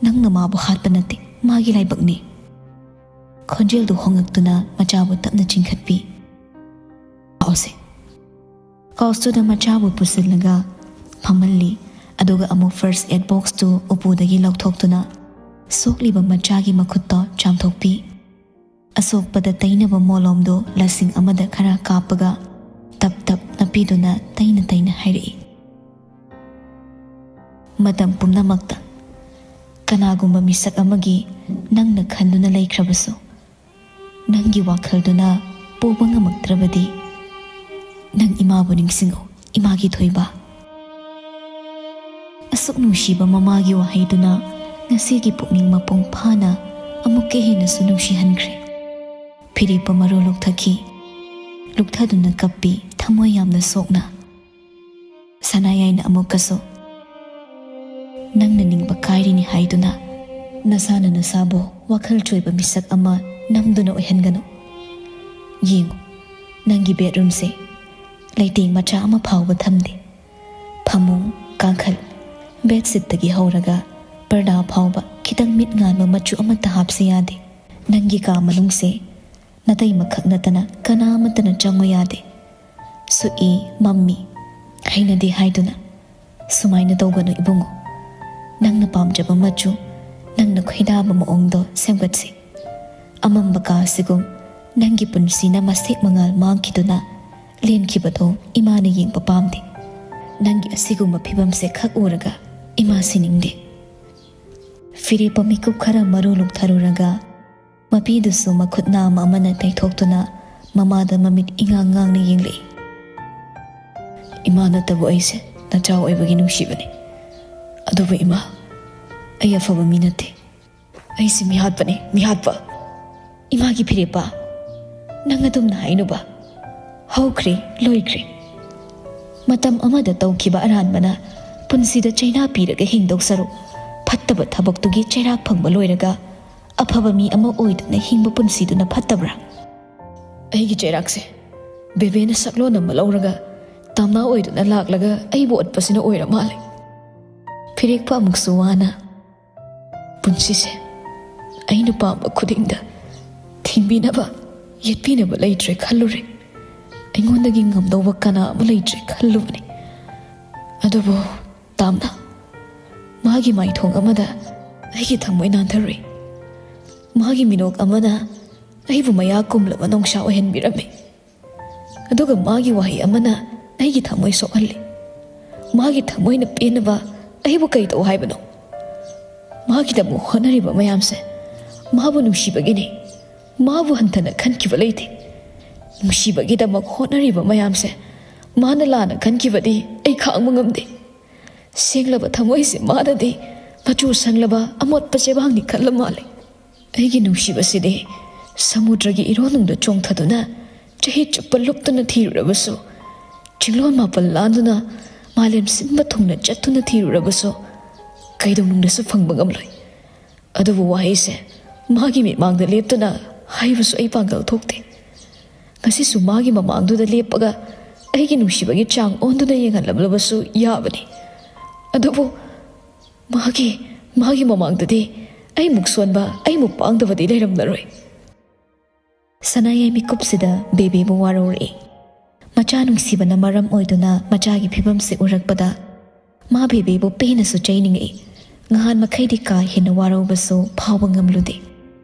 ꯅꯪꯅ ꯃꯥꯕꯨ ꯍꯥꯠꯄ ꯅꯠꯇꯦ, ꯃꯥꯒꯤ ꯂꯥꯏꯕꯛꯅꯤ꯫" ꯈꯣꯟꯖꯦꯜꯗꯨ ꯍꯣꯡꯂꯛꯇꯨꯅ ꯃꯆꯥꯕꯨ ꯇꯞꯅ ꯆꯤꯡꯈꯠꯄꯤ꯫ "ꯂꯥꯛꯑꯣꯁꯦ꯫" ꯀꯥꯎꯁꯇꯨꯗ ꯃꯆꯥꯕꯨ ꯄꯨꯁꯤꯜꯂꯒ ꯐꯝꯍꯜꯂꯤ, ꯑꯗꯨꯒ ꯑꯃꯨꯛ ꯐꯥꯔꯁ ꯑꯦꯗ ꯕꯣꯛꯁꯇꯨ ꯎꯄꯨꯗꯒꯤ ꯂꯧꯊꯣꯛꯇꯨꯅ ꯁꯣꯛꯂꯤꯕ ꯃꯆꯥꯒꯤ ꯃꯈꯨꯠꯇꯣ ꯆꯥꯝꯊꯣꯛꯄꯤ꯫ ꯑꯁꯣꯛꯄꯗ ꯇꯩꯅꯕ ꯃꯣꯂꯣꯝꯗꯨ ꯂꯁꯤꯡ ꯑꯃꯗ ꯈꯔ ꯀꯥꯞꯄꯒ ꯇꯞ ꯇꯞꯅ ꯄꯤꯗꯨꯅ ꯇꯩꯅ ꯇꯩꯅ ꯍꯥꯏꯔꯛꯏ, "ꯃꯇꯝ ꯄꯨꯝꯅꯃꯛꯇ ꯀꯅꯥꯒꯨꯝꯕ ꯃꯤꯁꯛ ꯑꯃꯒꯤ ꯅꯪꯅ ꯈꯟꯗꯨꯅ ꯂꯩꯈ꯭ꯔꯕꯁꯨ, ꯅꯪꯒꯤ ꯋꯥꯈꯜꯗꯨꯅ ꯄꯨꯕ ꯉꯝꯃꯛꯇ꯭ꯔꯕꯗꯤ, ꯅꯪ ꯏꯃꯥꯕꯨ ꯅꯤꯡꯁꯤꯡꯉꯨ, ꯏꯃꯥꯒꯤ ꯊꯣꯏꯕ꯫" ꯑꯁꯨꯛ ꯅꯨꯡꯁꯤꯕ ꯃꯃꯥꯒꯤ ꯋꯥꯍꯩꯗꯨꯅ ꯉꯁꯤꯒꯤ ꯄꯨꯛꯅꯤꯡ ꯃꯄꯨꯡ ꯐꯥꯅ ꯑꯃꯨꯛꯀ ꯍꯦꯟꯅꯁꯨ ꯅꯨꯡꯁꯤꯍꯟꯈ꯭ꯔꯦ꯫ ꯐꯤꯔꯦꯞꯄ ꯃꯔꯨ ꯂꯨꯛꯊꯈꯤ꯫ ꯂꯨꯛꯊꯗꯨꯅ ꯀꯞꯄꯤ, ꯊꯃꯣꯏ ꯌꯥꯝꯅ ꯁꯣꯛꯅ꯫ ꯁꯅꯥꯌꯥꯏꯅ ꯑꯃꯨꯛꯀꯁꯨ, "ꯅꯪꯅ ꯅꯤꯡꯕ ꯀꯥꯏꯔꯤꯅꯤ ꯍꯥꯏꯗꯨꯅ ꯅꯁꯥꯅ ꯅꯁꯥꯕꯨ ꯋꯥꯈꯜ ꯆꯣꯏꯕ ꯃꯤꯁꯛ ꯑꯃ ꯅꯝꯗꯨꯅ ꯑꯣꯏꯍꯟꯒꯅꯨ꯫ ꯌꯦꯡꯉꯨ, ꯅꯪꯒꯤ ꯕꯦꯗꯔꯨꯝꯁꯦ ꯂꯩꯇꯦꯡ ꯃꯆꯥ ꯑꯃ ꯐꯥꯎꯕ ꯊꯝꯗꯦ꯫ ꯐꯃꯨꯡ, ꯀꯥꯡꯈꯜ, ꯕꯦꯗꯁꯤꯠꯇꯒꯤ ꯍꯧꯔꯒ ꯄꯔꯗꯥ ꯐꯥꯎꯕ ꯈꯤꯇꯪ ꯃꯤꯠ ꯉꯥꯟꯕ ꯃꯆꯨ ꯑꯃꯠꯇ ꯍꯥꯞꯁꯤ ꯌꯥꯗꯦ꯫ ꯅꯪꯒꯤ ꯀꯥ ꯃꯅꯨꯡꯁꯦ ꯅꯇꯩꯃꯈꯛ ꯅꯠꯇꯅ ꯀꯅꯥ ꯑꯃꯠꯇꯅ ꯆꯪꯉꯨ ꯌꯥꯗꯦ꯫ ꯁꯨꯛꯏ, ꯃꯝꯃꯤ, ꯍꯩꯅꯗꯦ ꯍꯥꯏꯗꯨꯅ ꯁꯨꯃꯥꯏꯅ ꯇꯧꯒꯅꯨ ꯏꯕꯨꯡꯉꯣ꯫ ꯅꯪꯅ ꯄꯥꯝꯖꯕ ꯃꯆꯨ, ꯅꯪꯅ ꯈꯣꯏꯗꯥꯕ ꯃꯑꯣꯡꯗꯣ ꯁꯦꯝꯒꯠꯁꯤ꯫ ꯑꯃꯝꯕ ꯀꯥ ꯑꯁꯤꯒꯨꯝ ꯅꯪꯒꯤ ꯄꯨꯟꯁꯤꯅ ꯃꯁꯦꯛ ꯃꯉꯥꯜ ꯃꯥꯡꯈꯤꯗꯨꯅ ꯂꯦꯟꯈꯤꯕꯗꯣ ꯏꯃꯥꯅ ꯌꯦꯡꯕ ꯄꯥꯝꯗꯦ꯫ ꯅꯪꯒꯤ ꯑꯁꯤꯒꯨꯝꯕ ꯐꯤꯕꯝꯁꯦ ꯈꯛ ꯎꯔꯒ ꯏꯃꯥ ꯁꯤꯅꯤꯡꯗꯦ꯫" ꯐꯤꯔꯦꯞꯄ ꯃꯤꯀꯨꯞ ꯈꯔ ꯃꯔꯨ ꯂꯨꯛꯊꯔꯨꯔꯒ ꯃꯄꯤꯗꯨꯁꯨ ꯃꯈꯨꯠ ꯅꯥꯝꯃ ꯑꯃꯅ ꯇꯩꯊꯣꯛꯇꯨꯅ ꯃꯃꯥꯗ ꯃꯃꯤꯠ ꯏꯉꯥꯡ ꯉꯥꯡꯅ ꯌꯦꯡꯂꯛꯏ꯫ "ꯏꯃꯥ ꯅꯠꯇꯕꯨ ꯑꯩꯁꯦ ꯅꯆꯥ ꯑꯣꯏꯕꯒꯤ ꯅꯨꯡꯁꯤꯕꯅꯤ꯫ ꯑꯗꯨꯕꯨ ꯏꯃꯥ, ꯑꯩ ꯑꯐꯕ ꯃꯤ ꯅꯠꯇꯦ꯫ ꯑꯩꯁꯦ ꯃꯤꯍꯥꯠꯄꯅꯤ, ꯃꯤꯍꯥꯠꯄ꯫" "ꯏꯃꯥꯒꯤ ꯐꯤꯔꯦꯞꯄ, ꯅꯪ ꯑꯗꯨꯝꯅ ꯍꯥꯏꯅꯨꯕ꯫ ꯍꯧꯈ꯭ꯔꯦ, ꯂꯣꯏꯈ꯭ꯔꯦ꯫ ꯃꯇꯝ ꯑꯃꯗ ꯇꯧꯈꯤꯕ ꯑꯔꯥꯟꯕꯅ ꯄꯨꯟꯁꯤꯗ ꯆꯩꯅꯥ ꯄꯤꯔꯒ ꯍꯤꯡꯗꯧ ꯁꯔꯨꯛ, ꯐꯠꯇꯕ ꯊꯕꯛꯇꯨꯒꯤ ꯆꯩꯔꯥꯛ ꯐꯪꯕ ꯂꯣꯏꯔꯒ ꯑꯐꯕ ꯃꯤ ꯑꯃ ꯑꯣꯏꯗꯨꯅ ꯍꯤꯡꯕ ꯄꯨꯟꯁꯤꯗꯨꯅ ꯐꯠꯇꯕ꯭ꯔꯥ?" "ꯑꯩꯒꯤ ꯆꯩꯔꯥꯛꯁꯦ ꯕꯦꯕꯦꯅ ꯁꯛꯂꯣꯟ ꯑꯃ ꯂꯧꯔꯒ ꯇꯝꯅꯥ ꯑꯣꯏꯗꯨꯅ ꯂꯥꯛꯂꯒ ꯑꯩꯕꯨ ꯑꯣꯠꯄꯁꯤꯅ ꯑꯣꯏꯔ ꯃꯥꯜꯂꯦ꯫" ꯐꯤꯔꯦꯛꯄ ꯑꯃꯨꯛꯁꯨ ꯋꯥꯅ, "ꯄꯨꯟꯁꯤꯁꯦ ꯑꯩꯅ ꯄꯥꯝꯕ ꯈꯨꯗꯤꯡꯗ ꯊꯤꯡꯕꯤꯅꯕ, ꯌꯦꯠꯄꯤꯅꯕ ꯂꯩꯇ꯭ꯔꯦ ꯈꯜꯂꯨꯔꯦ꯫ ꯑꯩꯉꯣꯟꯗꯒꯤ ꯉꯝꯗꯧꯕ ꯀꯅꯥ ꯑꯃ ꯂꯩꯇ꯭ꯔꯦ ꯈꯜꯂꯨꯕꯅꯤ꯫ ꯑꯗꯨꯕꯨ ꯇꯥꯝꯅ, ꯃꯥꯒꯤ ꯃꯥꯏꯊꯣꯡ ꯑꯃꯗ ꯑꯩꯒꯤ ꯊꯃꯣꯏ ꯅꯥꯟꯊꯔꯨꯏ꯫ ꯃꯥꯒꯤ ꯃꯤꯅꯣꯛ ꯑꯃꯅ ꯑꯩꯕꯨ ꯃꯌꯥ ꯀꯨꯝꯂꯕ ꯅꯣꯡꯁꯥ ꯑꯣꯏꯍꯟꯕꯤꯔꯝꯃꯤ꯫ ꯑꯗꯨꯒ ꯃꯥꯒꯤ ꯋꯥꯍꯩ ꯑꯃꯅ ꯑꯩꯒꯤ ꯊꯃꯣꯏ ꯁꯣꯛꯍꯜꯂꯤ꯫ ꯃꯥꯒꯤ ꯊꯃꯣꯏꯅ ꯄꯦꯟꯅꯕ ꯑꯩꯕꯨ ꯀꯩ ꯇꯧ ꯍꯥꯏꯕꯅꯣ? ꯃꯥꯒꯤꯗꯃꯛ ꯍꯣꯠꯅꯔꯤꯕ ꯃꯌꯥꯝꯁꯦ ꯃꯥꯕꯨ ꯅꯨꯡꯁꯤꯕꯒꯤꯅꯤ꯫ ꯃꯥꯕꯨ ꯍꯟꯊꯅ ꯈꯟꯈꯤꯕ ꯂꯩꯇꯦ꯫ ꯅꯨꯡꯁꯤꯕꯒꯤꯗꯃꯛ ꯍꯣꯠꯅꯔꯤꯕ ꯃꯌꯥꯝꯁꯦ ꯃꯥꯅ ꯂꯥꯟꯅ ꯈꯟꯈꯤꯕꯗꯤ ꯑꯩ ꯈꯥꯡꯕ ꯉꯝꯗꯦ꯫ ꯁꯦꯡꯂꯕ ꯊꯃꯣꯏꯁꯦ ꯃꯥꯅꯗꯤ ꯃꯆꯨ ꯁꯪꯂꯕ ꯑꯃꯣꯠꯄ ꯆꯦꯕꯥꯡꯅꯤ ꯈꯜꯂ ꯃꯥꯜꯂꯦ꯫ ꯑꯩꯒꯤ ꯅꯨꯡꯁꯤꯕꯁꯤꯗꯤ ꯁꯃꯨꯗ꯭ꯔꯒꯤ ꯏꯔꯣꯟꯅꯨꯡꯗ ꯆꯣꯡꯊꯗꯨꯅ ꯆꯍꯤ ꯆꯨꯞꯄ ꯂꯨꯞꯇꯨꯅ ꯊꯤꯔꯨꯔꯕꯁꯨ, ꯆꯤꯡꯂꯣꯟ ꯃꯥꯄꯜ ꯂꯥꯟꯗꯨꯅ ꯃꯥꯂꯦꯝ ꯁꯤꯟꯕ ꯊꯨꯡꯅ ꯆꯠꯇꯨꯅ ꯊꯤꯔꯨꯔꯕꯁꯨ, ꯀꯩꯗꯧꯅꯨꯡꯗꯁꯨ ꯐꯪꯕ ꯉꯝꯂꯣꯏ꯫ ꯑꯗꯨꯕꯨ ꯋꯥꯍꯩꯁꯦ ꯃꯥꯒꯤ ꯃꯤꯠꯃꯥꯡꯗ ꯂꯦꯞꯇꯨꯅ ꯍꯥꯏꯕꯁꯨ ꯑꯩ ꯄꯥꯡꯒꯜ ꯊꯣꯛꯇꯦ꯫ ꯉꯁꯤꯁꯨ ꯃꯥꯒꯤ ꯃꯃꯥꯡꯗꯨꯗ ꯂꯦꯞꯄꯒ ꯑꯩꯒꯤ ꯅꯨꯡꯁꯤꯕꯒꯤ ꯆꯥꯡ ꯑꯣꯟꯗꯨꯅ ꯌꯦꯡꯍꯜꯂꯝꯂꯕꯁꯨ ꯌꯥꯕꯅꯤ꯫ ꯑꯗꯨꯕꯨ ꯃꯥꯒꯤ, ꯃꯥꯒꯤ ꯃꯃꯥꯡꯗꯗꯤ ꯑꯩꯃꯨꯛ ꯁꯣꯟꯕ, ꯑꯩꯃꯨꯛ ꯄꯥꯡꯗꯕꯗꯤ ꯂꯩꯔꯝꯂꯔꯣꯏ꯫ ꯁꯅꯥꯌꯥꯏ ꯃꯤꯀꯨꯞꯁꯤꯗ ꯕꯦꯕꯦꯕꯨ ꯋꯥꯔꯧꯔꯛꯏ꯫ ꯃꯆꯥ ꯅꯨꯡꯁꯤꯕꯅ ꯃꯔꯝ ꯑꯣꯏꯗꯨꯅ ꯃꯆꯥꯒꯤ ꯐꯤꯕꯝꯁꯤ ꯎꯔꯛꯄꯗ ꯃꯥ ꯕꯦꯕꯦꯕꯨ ꯄꯦꯟꯅꯁꯨ ꯆꯩꯅꯤꯡꯉꯛꯏ꯫ ꯉꯍꯥꯟ ꯃꯈꯩꯗꯤ ꯀꯥ ꯍꯦꯟꯅ ꯋꯥꯔꯧꯕꯁꯨ ꯐꯥꯎꯕ ꯉꯝꯂꯨꯗꯦ꯫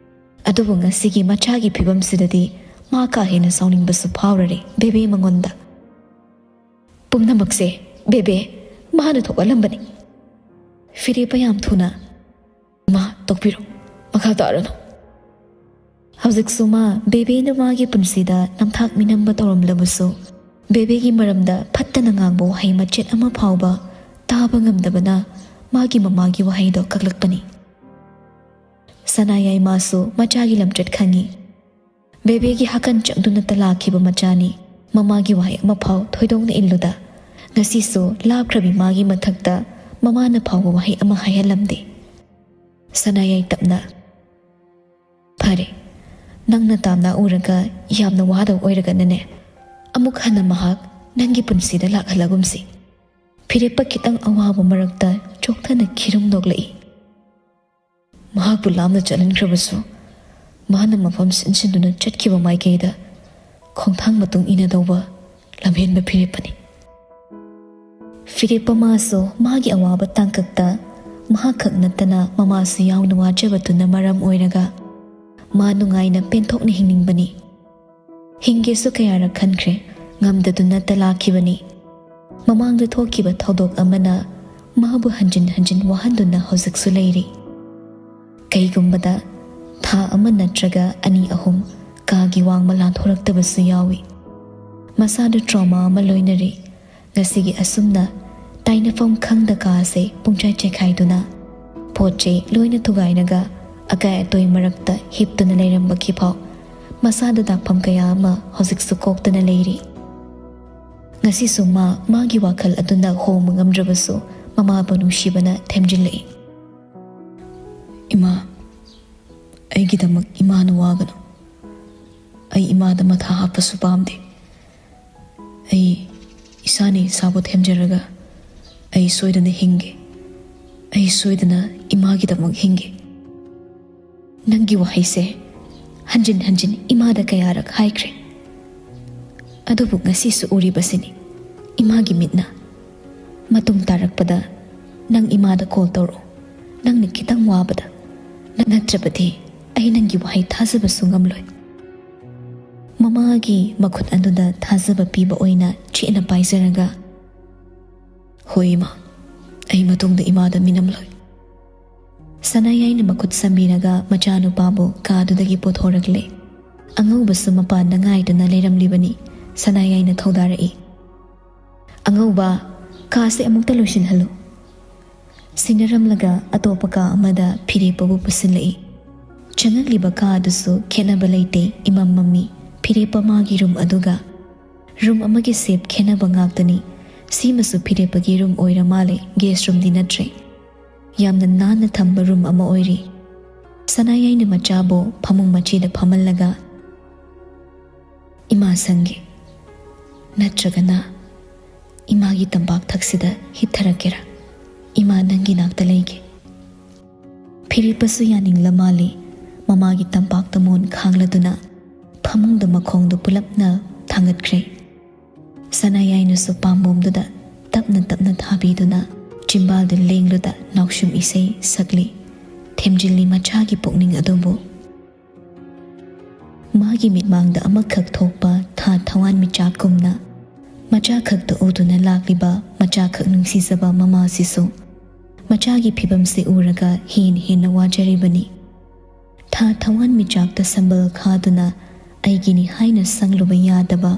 ꯑꯗꯨꯕꯨ ꯉꯁꯤꯒꯤ ꯃꯆꯥꯒꯤ ꯐꯤꯕꯝꯁꯤꯗꯗꯤ ꯃꯥ ꯀꯥ ꯍꯦꯟꯅ ꯁꯥꯎꯅꯤꯡꯕꯁꯨ ꯐꯥꯎꯔꯔꯦ ꯕꯦꯕꯦ ꯃꯉꯣꯟꯗ꯫ "ꯄꯨꯝꯅꯃꯛꯁꯦ ꯕꯦꯕꯦ ꯃꯥꯅ ꯊꯣꯛꯍꯜꯂꯝꯕꯅꯤ꯫" ꯐꯤꯔꯦꯞꯄ ꯌꯥꯝ ꯊꯨꯅ, "ꯃꯥ ꯇꯣꯛꯄꯤꯔꯣ, ꯃꯈꯥ ꯇꯥꯔꯅꯨ꯫" ꯍꯧꯖꯤꯛꯁꯨ ꯃꯥ ꯕꯦꯕꯦꯅ ꯃꯥꯒꯤ ꯄꯨꯟꯁꯤꯗ ꯅꯝꯊꯥꯛ ꯃꯤꯅꯝꯕ ꯇꯧꯔꯝꯂꯕꯁꯨ, ꯕꯦꯕꯦꯒꯤ ꯃꯔꯝꯗ ꯐꯠꯇꯅ ꯉꯥꯡꯕ ꯋꯥꯍꯩ ꯃꯆꯦꯠ ꯑꯃ ꯐꯥꯎꯕ ꯇꯥꯕ ꯉꯝꯗꯕꯅ ꯃꯥꯒꯤ ꯃꯃꯥꯒꯤ ꯋꯥꯍꯩꯗꯣ ꯀꯛꯂꯛꯄꯅꯤ꯫ ꯁꯅꯥꯌꯥꯏ ꯃꯥꯁꯨ ꯃꯆꯥꯒꯤ ꯂꯝꯆꯠ ꯈꯪꯏ꯫ ꯕꯦꯕꯦꯒꯤ ꯍꯥꯀꯟ ꯆꯪꯗꯨꯅꯇ ꯂꯥꯛꯈꯤꯕ ꯃꯆꯥꯅꯤ꯫ ꯃꯃꯥꯒꯤ ꯋꯥꯍꯩ ꯑꯃꯐꯥꯎ ꯊꯣꯏꯗꯣꯛꯅ ꯏꯜꯂꯨꯗ꯫ ꯉꯁꯤꯁꯨ ꯂꯥꯞꯈ꯭ꯔꯕꯤ ꯃꯥꯒꯤ ꯃꯊꯛꯇ ꯃꯃꯥꯅ ꯐꯥꯎꯕ ꯋꯥꯍꯩ ꯑꯃ ꯍꯥꯏꯍꯜꯂꯝꯗꯦ꯫ ꯁꯅꯥꯌꯥꯏ ꯇꯞꯅ, "ꯐꯔꯦ, ꯅꯪꯅ ꯇꯥꯝꯅ ꯎꯔꯒ ꯌꯥꯝꯅ ꯋꯥꯗꯧ ꯑꯣꯏꯔꯒꯅꯅꯦ, ꯑꯃꯨꯛ ꯍꯟꯅ ꯃꯍꯥꯛ ꯅꯪꯒꯤ ꯄꯨꯟꯁꯤꯗ ꯂꯥꯛꯍꯜꯂꯒꯨꯝꯁꯤ꯫" ꯐꯤꯔꯦꯞꯄ ꯈꯤꯇꯪ ꯑꯋꯥꯕ ꯃꯔꯛꯇ ꯆꯣꯛꯊꯅ ꯈꯤꯔꯨꯝ ꯅꯣꯛꯂꯛꯏ꯫ ꯃꯍꯥꯛꯄꯨ ꯂꯥꯞꯅ ꯆꯠꯍꯟꯈ꯭ꯔꯕꯁꯨ, ꯃꯥꯅ ꯃꯐꯝ ꯁꯤꯟꯁꯤꯟꯗꯨꯅ ꯆꯠꯈꯤꯕ ꯃꯥꯏꯀꯩꯗ ꯈꯣꯡꯊꯥꯡ ꯃꯇꯨꯡ ꯏꯟꯅꯗꯧꯕ ꯂꯝꯍꯦꯟꯕ ꯐꯤꯔꯦꯞꯄꯅꯤ꯫ ꯐꯤꯔꯦꯞꯄ ꯃꯥꯁꯨ ꯃꯥꯒꯤ ꯑꯋꯥꯕ ꯇꯥꯡꯀꯛꯇ ꯃꯍꯥꯛꯈꯛ ꯅꯠꯇꯅ ꯃꯃꯥꯁꯨ ꯌꯥꯎꯅ ꯋꯥꯖꯕꯗꯨꯅ ꯃꯔꯝ ꯑꯣꯏꯔꯒ, ꯃꯥ ꯅꯨꯡꯉꯥꯏꯅ ꯄꯦꯟꯊꯣꯛꯅ ꯍꯤꯡꯅꯤꯡꯕꯅꯤ꯫ ꯍꯤꯡꯒꯦꯁꯨ ꯀꯌꯥꯔꯛ ꯈꯟꯈ꯭ꯔꯦ, ꯉꯝꯗꯗꯨꯅꯇ ꯂꯥꯛꯈꯤꯕꯅꯤ꯫ ꯃꯃꯥꯡꯗ ꯊꯣꯛꯈꯤꯕ ꯊꯧꯗꯣꯛ ꯑꯃꯅ ꯃꯥꯕꯨ ꯍꯟꯖꯤꯟ ꯍꯟꯖꯤꯟ ꯋꯥꯍꯟꯗꯨꯅ ꯍꯧꯖꯤꯛꯁꯨ ꯂꯩꯔꯤ꯫ ꯀꯩꯒꯨꯝꯕꯗ ꯊꯥ ꯑꯃ ꯅꯠꯇ꯭ꯔꯒ ꯑꯅꯤ ꯑꯍꯨꯝ ꯀꯥꯒꯤ ꯋꯥꯡꯃ ꯂꯥꯟꯊꯣꯔꯛꯇꯕꯁꯨ ꯌꯥꯎꯏ꯫ ꯃꯁꯥꯗ trauma ꯑꯃ ꯂꯣꯏꯅꯔꯤ꯫ ꯉꯁꯤꯒꯤ ꯑꯁꯨꯝꯅ ꯇꯥꯏꯅꯐꯝ ꯈꯪꯗ ꯀꯥꯁꯦ ꯄꯨꯡꯆꯥꯏ ꯆꯥꯏꯈꯥꯏꯗꯨꯅ, ꯄꯣꯠ ꯆꯩ ꯂꯣꯏꯅ ꯊꯨꯒꯥꯏꯔꯒ ꯑꯀꯥꯏ ꯑꯇꯣꯏ ꯃꯔꯛꯇ ꯍꯤꯞꯇꯨꯅ ꯂꯩꯔꯝꯕꯒꯤ ꯐꯥꯎ ꯃꯁꯥꯗ ꯗꯥꯛꯐꯝ ꯀꯌꯥ ꯑꯃ ꯍꯧꯖꯤꯛꯁꯨ ꯀꯣꯛꯇꯅ ꯂꯩꯔꯤ꯫ ꯉꯁꯤꯁꯨ ꯃꯥ ꯃꯥꯒꯤ ꯋꯥꯈꯜ ꯑꯗꯨꯅ ꯍꯣꯡꯕ ꯉꯝꯗ꯭ꯔꯕꯁꯨ, ꯃꯃꯥꯕꯨ ꯅꯨꯡꯁꯤꯕꯅ ꯊꯦꯝꯖꯤꯜꯂꯛꯏ꯫ "ꯏꯃꯥ, ꯑꯩꯒꯤꯗꯃꯛ ꯏꯃꯥꯅ ꯋꯥꯒꯅꯨ꯫ ꯑꯩ ꯏꯃꯥꯗ ꯃꯊꯥ ꯍꯥꯞꯄꯁꯨ ꯄꯥꯝꯗꯦ꯫ ꯑꯩ ꯏꯁꯥꯅ ꯏꯁꯥꯕꯨ ꯊꯦꯝꯖꯔꯒ ꯑꯩ ꯁꯣꯏꯗꯅ ꯍꯤꯡꯒꯦ꯫ ꯑꯩ ꯁꯣꯏꯗꯅ ꯏꯃꯥꯒꯤꯗꯃꯛ ꯍꯤꯡꯒꯦ꯫" ꯅꯪꯒꯤ ꯋꯥꯍꯩꯁꯦ ꯍꯟꯖꯤꯟ ꯍꯟꯖꯤꯟ ꯏꯃꯥꯗ ꯀꯌꯥꯔꯛ ꯍꯥꯏꯈ꯭ꯔꯦ꯫ ꯑꯗꯨꯕꯨ ꯉꯁꯤꯁꯨ ꯎꯔꯤꯕꯁꯤꯅꯤ ꯏꯃꯥꯒꯤ ꯃꯤꯠꯅ꯫ ꯃꯇꯨꯡ ꯇꯥꯔꯛꯄꯗ ꯅꯪ ꯏꯃꯥꯗ call ꯇꯧꯔꯛꯑꯣ꯫ ꯅꯪꯅ ꯈꯤꯇꯪ ꯋꯥꯕꯗ꯫ ꯅꯠꯇ꯭ꯔꯕꯗꯤ ꯑꯩ ꯅꯪꯒꯤ ꯋꯥꯍꯩ ꯊꯥꯖꯕꯁꯨ ꯉꯝꯂꯣꯏ꯫ ꯃꯃꯥꯒꯤ ꯃꯈꯨꯠ ꯑꯗꯨꯗ ꯊꯥꯖꯕ ꯄꯤꯕ ꯑꯣꯏꯅ ꯆꯦꯠꯅ ꯄꯥꯏꯖꯔꯒ, "ꯍꯣꯏ ꯏꯃꯥ, ꯑꯩ ꯃꯇꯨꯡꯗ ꯏꯃꯥꯗ ꯃꯤꯅꯝꯂꯣꯏ꯫" ꯁꯅꯥꯌꯥꯏꯅ ꯃꯈꯨꯠ ꯁꯝꯕꯤꯔꯒ ꯃꯆꯥꯅꯨꯄꯥꯕꯨ ꯀꯥꯗꯨꯗꯒꯤ ꯄꯨꯊꯣꯔꯛꯂꯦ꯫ ꯑꯉꯧꯕꯁꯨ ꯃꯄꯥꯟꯗ ꯉꯥꯏꯗꯨꯅ ꯂꯩꯔꯝꯂꯤꯕꯅꯤ꯫ ꯁꯅꯥꯌꯥꯏꯅ ꯊꯧꯗꯥꯔꯛꯏ꯫ "ꯑꯉꯧꯕ, ꯀꯥꯁꯦ ꯑꯃꯨꯛꯇ ꯂꯣꯏꯁꯤꯜꯍꯜꯂꯨ꯫" ꯁꯤꯟꯅꯔꯝꯂꯒ ꯑꯇꯣꯞꯄ ꯀꯥ ꯑꯃꯗ ꯐꯤꯔꯦꯞꯄꯕꯨ ꯄꯨꯁꯤꯜꯂꯛꯏ꯫ ꯆꯪꯉꯛꯂꯤꯕ ꯀꯥ ꯑꯗꯨꯁꯨ ꯈꯦꯠꯅꯕ ꯂꯩꯇꯦ, ꯏꯃꯝ ꯃꯝꯃꯤ꯫ ꯐꯤꯔꯦꯞꯄ ꯃꯥꯒꯤ room ꯑꯗꯨꯒ room ꯑꯃꯒꯤ shape ꯈꯦꯠꯅꯕ ꯉꯥꯛꯇꯅꯤ꯫ ꯁꯤꯃꯁꯨ ꯐꯤꯔꯦꯞꯄꯒꯤ room ꯑꯣꯏꯔ ꯃꯥꯜꯂꯦ, guest roomꯗꯤ ꯅꯠꯇ꯭ꯔꯦ꯫ ꯌꯥꯝꯅ ꯅꯥꯟꯅ ꯊꯝꯕ room ꯑꯃ ꯑꯣꯏꯔꯤ꯫ ꯁꯅꯥꯌꯥꯏꯅ ꯃꯆꯥꯕꯨ ꯐꯃꯨꯡ ꯃꯆꯤꯗ ꯐꯝꯍꯜꯂꯒ, "ꯏꯃꯥ ꯁꯪꯒꯦ, ꯅꯠꯇ꯭ꯔꯒꯅ ꯏꯃꯥꯒꯤ ꯇꯝꯄꯥꯛ ꯊꯛꯁꯤꯗ ꯍꯤꯠꯊꯔꯛꯀꯦꯔꯥ? ꯏꯃꯥ ꯅꯪꯒꯤ ꯅꯥꯛꯇ ꯂꯩꯒꯦ꯫" ꯐꯤꯔꯦꯞꯄꯁꯨ ꯌꯥꯅꯤꯡꯂ ꯃꯥꯜꯂꯤ꯫ ꯃꯃꯥꯒꯤ ꯇꯝꯄꯥꯛꯇ ꯃꯣꯟ ꯈꯥꯡꯂꯗꯨꯅ ꯐꯃꯨꯡꯗ ꯃꯈꯣꯡꯗꯨ ꯄꯨꯂꯞꯅ ꯊꯥꯡꯒꯠꯈ꯭ꯔꯦ꯫ ꯁꯅꯥꯌꯥꯏꯅꯁꯨ ꯄꯥꯝꯕꯣꯝꯗꯨꯗ ꯇꯞꯅ ꯇꯞꯅ ꯊꯥꯕꯤꯗꯨꯅ ꯆꯤꯝꯕꯥꯜꯗ ꯂꯦꯡꯂꯨꯗ ꯅꯥꯎꯁꯨꯝ ꯏꯁꯩ ꯁꯛꯂꯤ꯫ ꯊꯦꯝꯖꯤꯜꯂꯤ ꯃꯆꯥꯒꯤ ꯄꯨꯛꯅꯤꯡ ꯑꯗꯨꯕꯨ꯫ ꯃꯥꯒꯤ ꯃꯤꯠꯃꯥꯡꯗ ꯑꯃꯈꯛ ꯊꯣꯛꯄ ꯊꯥ ꯊꯋꯥꯟꯃꯤꯆꯥꯛꯀꯨꯝꯅ ꯃꯆꯥ ꯈꯛꯇ ꯎꯗꯨꯅ ꯂꯥꯛꯂꯤꯕ ꯃꯆꯥ ꯈꯛ ꯅꯨꯡꯁꯤꯖꯕ ꯃꯃꯥꯁꯤꯁꯨ ꯃꯆꯥꯒꯤ ꯐꯤꯕꯝꯁꯤ ꯎꯔꯒ ꯍꯦꯟꯅ ꯍꯦꯟꯅ ꯋꯥꯖꯔꯤꯕꯅꯤ꯫ ꯊꯥ ꯊꯋꯥꯟꯃꯤꯆꯥꯛꯇ ꯁꯝꯕꯜ ꯈꯥꯗꯨꯅ ꯑꯩꯒꯤꯅꯤ ꯍꯥꯏꯅ ꯁꯪꯂꯨꯕ ꯌꯥꯗꯕ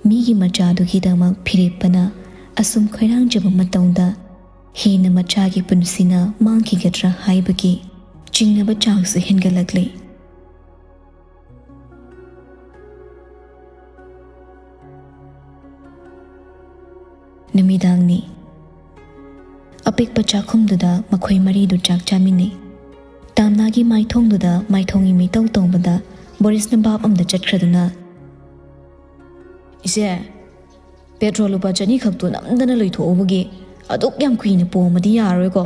ꯃꯤꯒꯤ ꯃꯆꯥꯗꯨꯒꯤꯗꯃꯛ ꯐꯤꯔꯦꯞꯄꯅ ꯑꯁꯨꯝ ꯈꯣꯏꯔꯥꯡꯖꯕ ꯃꯇꯧꯗ ꯍꯦꯟꯅ ꯃꯆꯥꯒꯤ ꯄꯨꯟꯁꯤꯅ ꯃꯥꯡꯈꯤꯒꯗ꯭ꯔꯥ ꯍꯥꯏꯕꯒꯤ ꯆꯤꯡꯅꯕ ꯆꯥꯡꯁꯨ ꯍꯦꯟꯒꯠꯂꯛꯂꯤ꯫ ꯅꯨꯃꯤꯗꯥꯡꯅꯤ꯫ ꯑꯄꯤꯛꯄ ꯆꯥꯛꯈꯨꯝꯗꯨꯗ ꯃꯈꯣꯏ ꯃꯔꯤꯗꯨ ꯆꯥꯛ ꯆꯥꯃꯤꯟꯅꯩ꯫ ꯇꯥꯝꯅꯥꯒꯤ ꯃꯥꯏꯊꯣꯡꯗꯨꯗ ꯃꯥꯏꯊꯣꯡꯒꯤ ꯃꯤꯇꯧ ꯇꯧꯕꯗ ꯕꯣꯔꯤꯁꯅ ꯚꯥꯞ ꯑꯃꯗ ꯆꯠꯈ꯭ꯔꯗꯨꯅ, "ꯏꯆꯦ, ꯄꯦꯇ꯭ꯔꯣꯜ ꯂꯨꯄꯥ ꯆꯅꯤ ꯈꯛꯇꯨ ꯅꯝꯗꯅ ꯂꯣꯏꯊꯣꯛꯎꯕꯒꯤ ꯑꯗꯨꯛ ꯌꯥꯝ ꯀꯨꯏꯅ ꯄꯣꯝꯃꯗꯤ ꯌꯥꯔꯔꯣꯏꯀꯣ꯫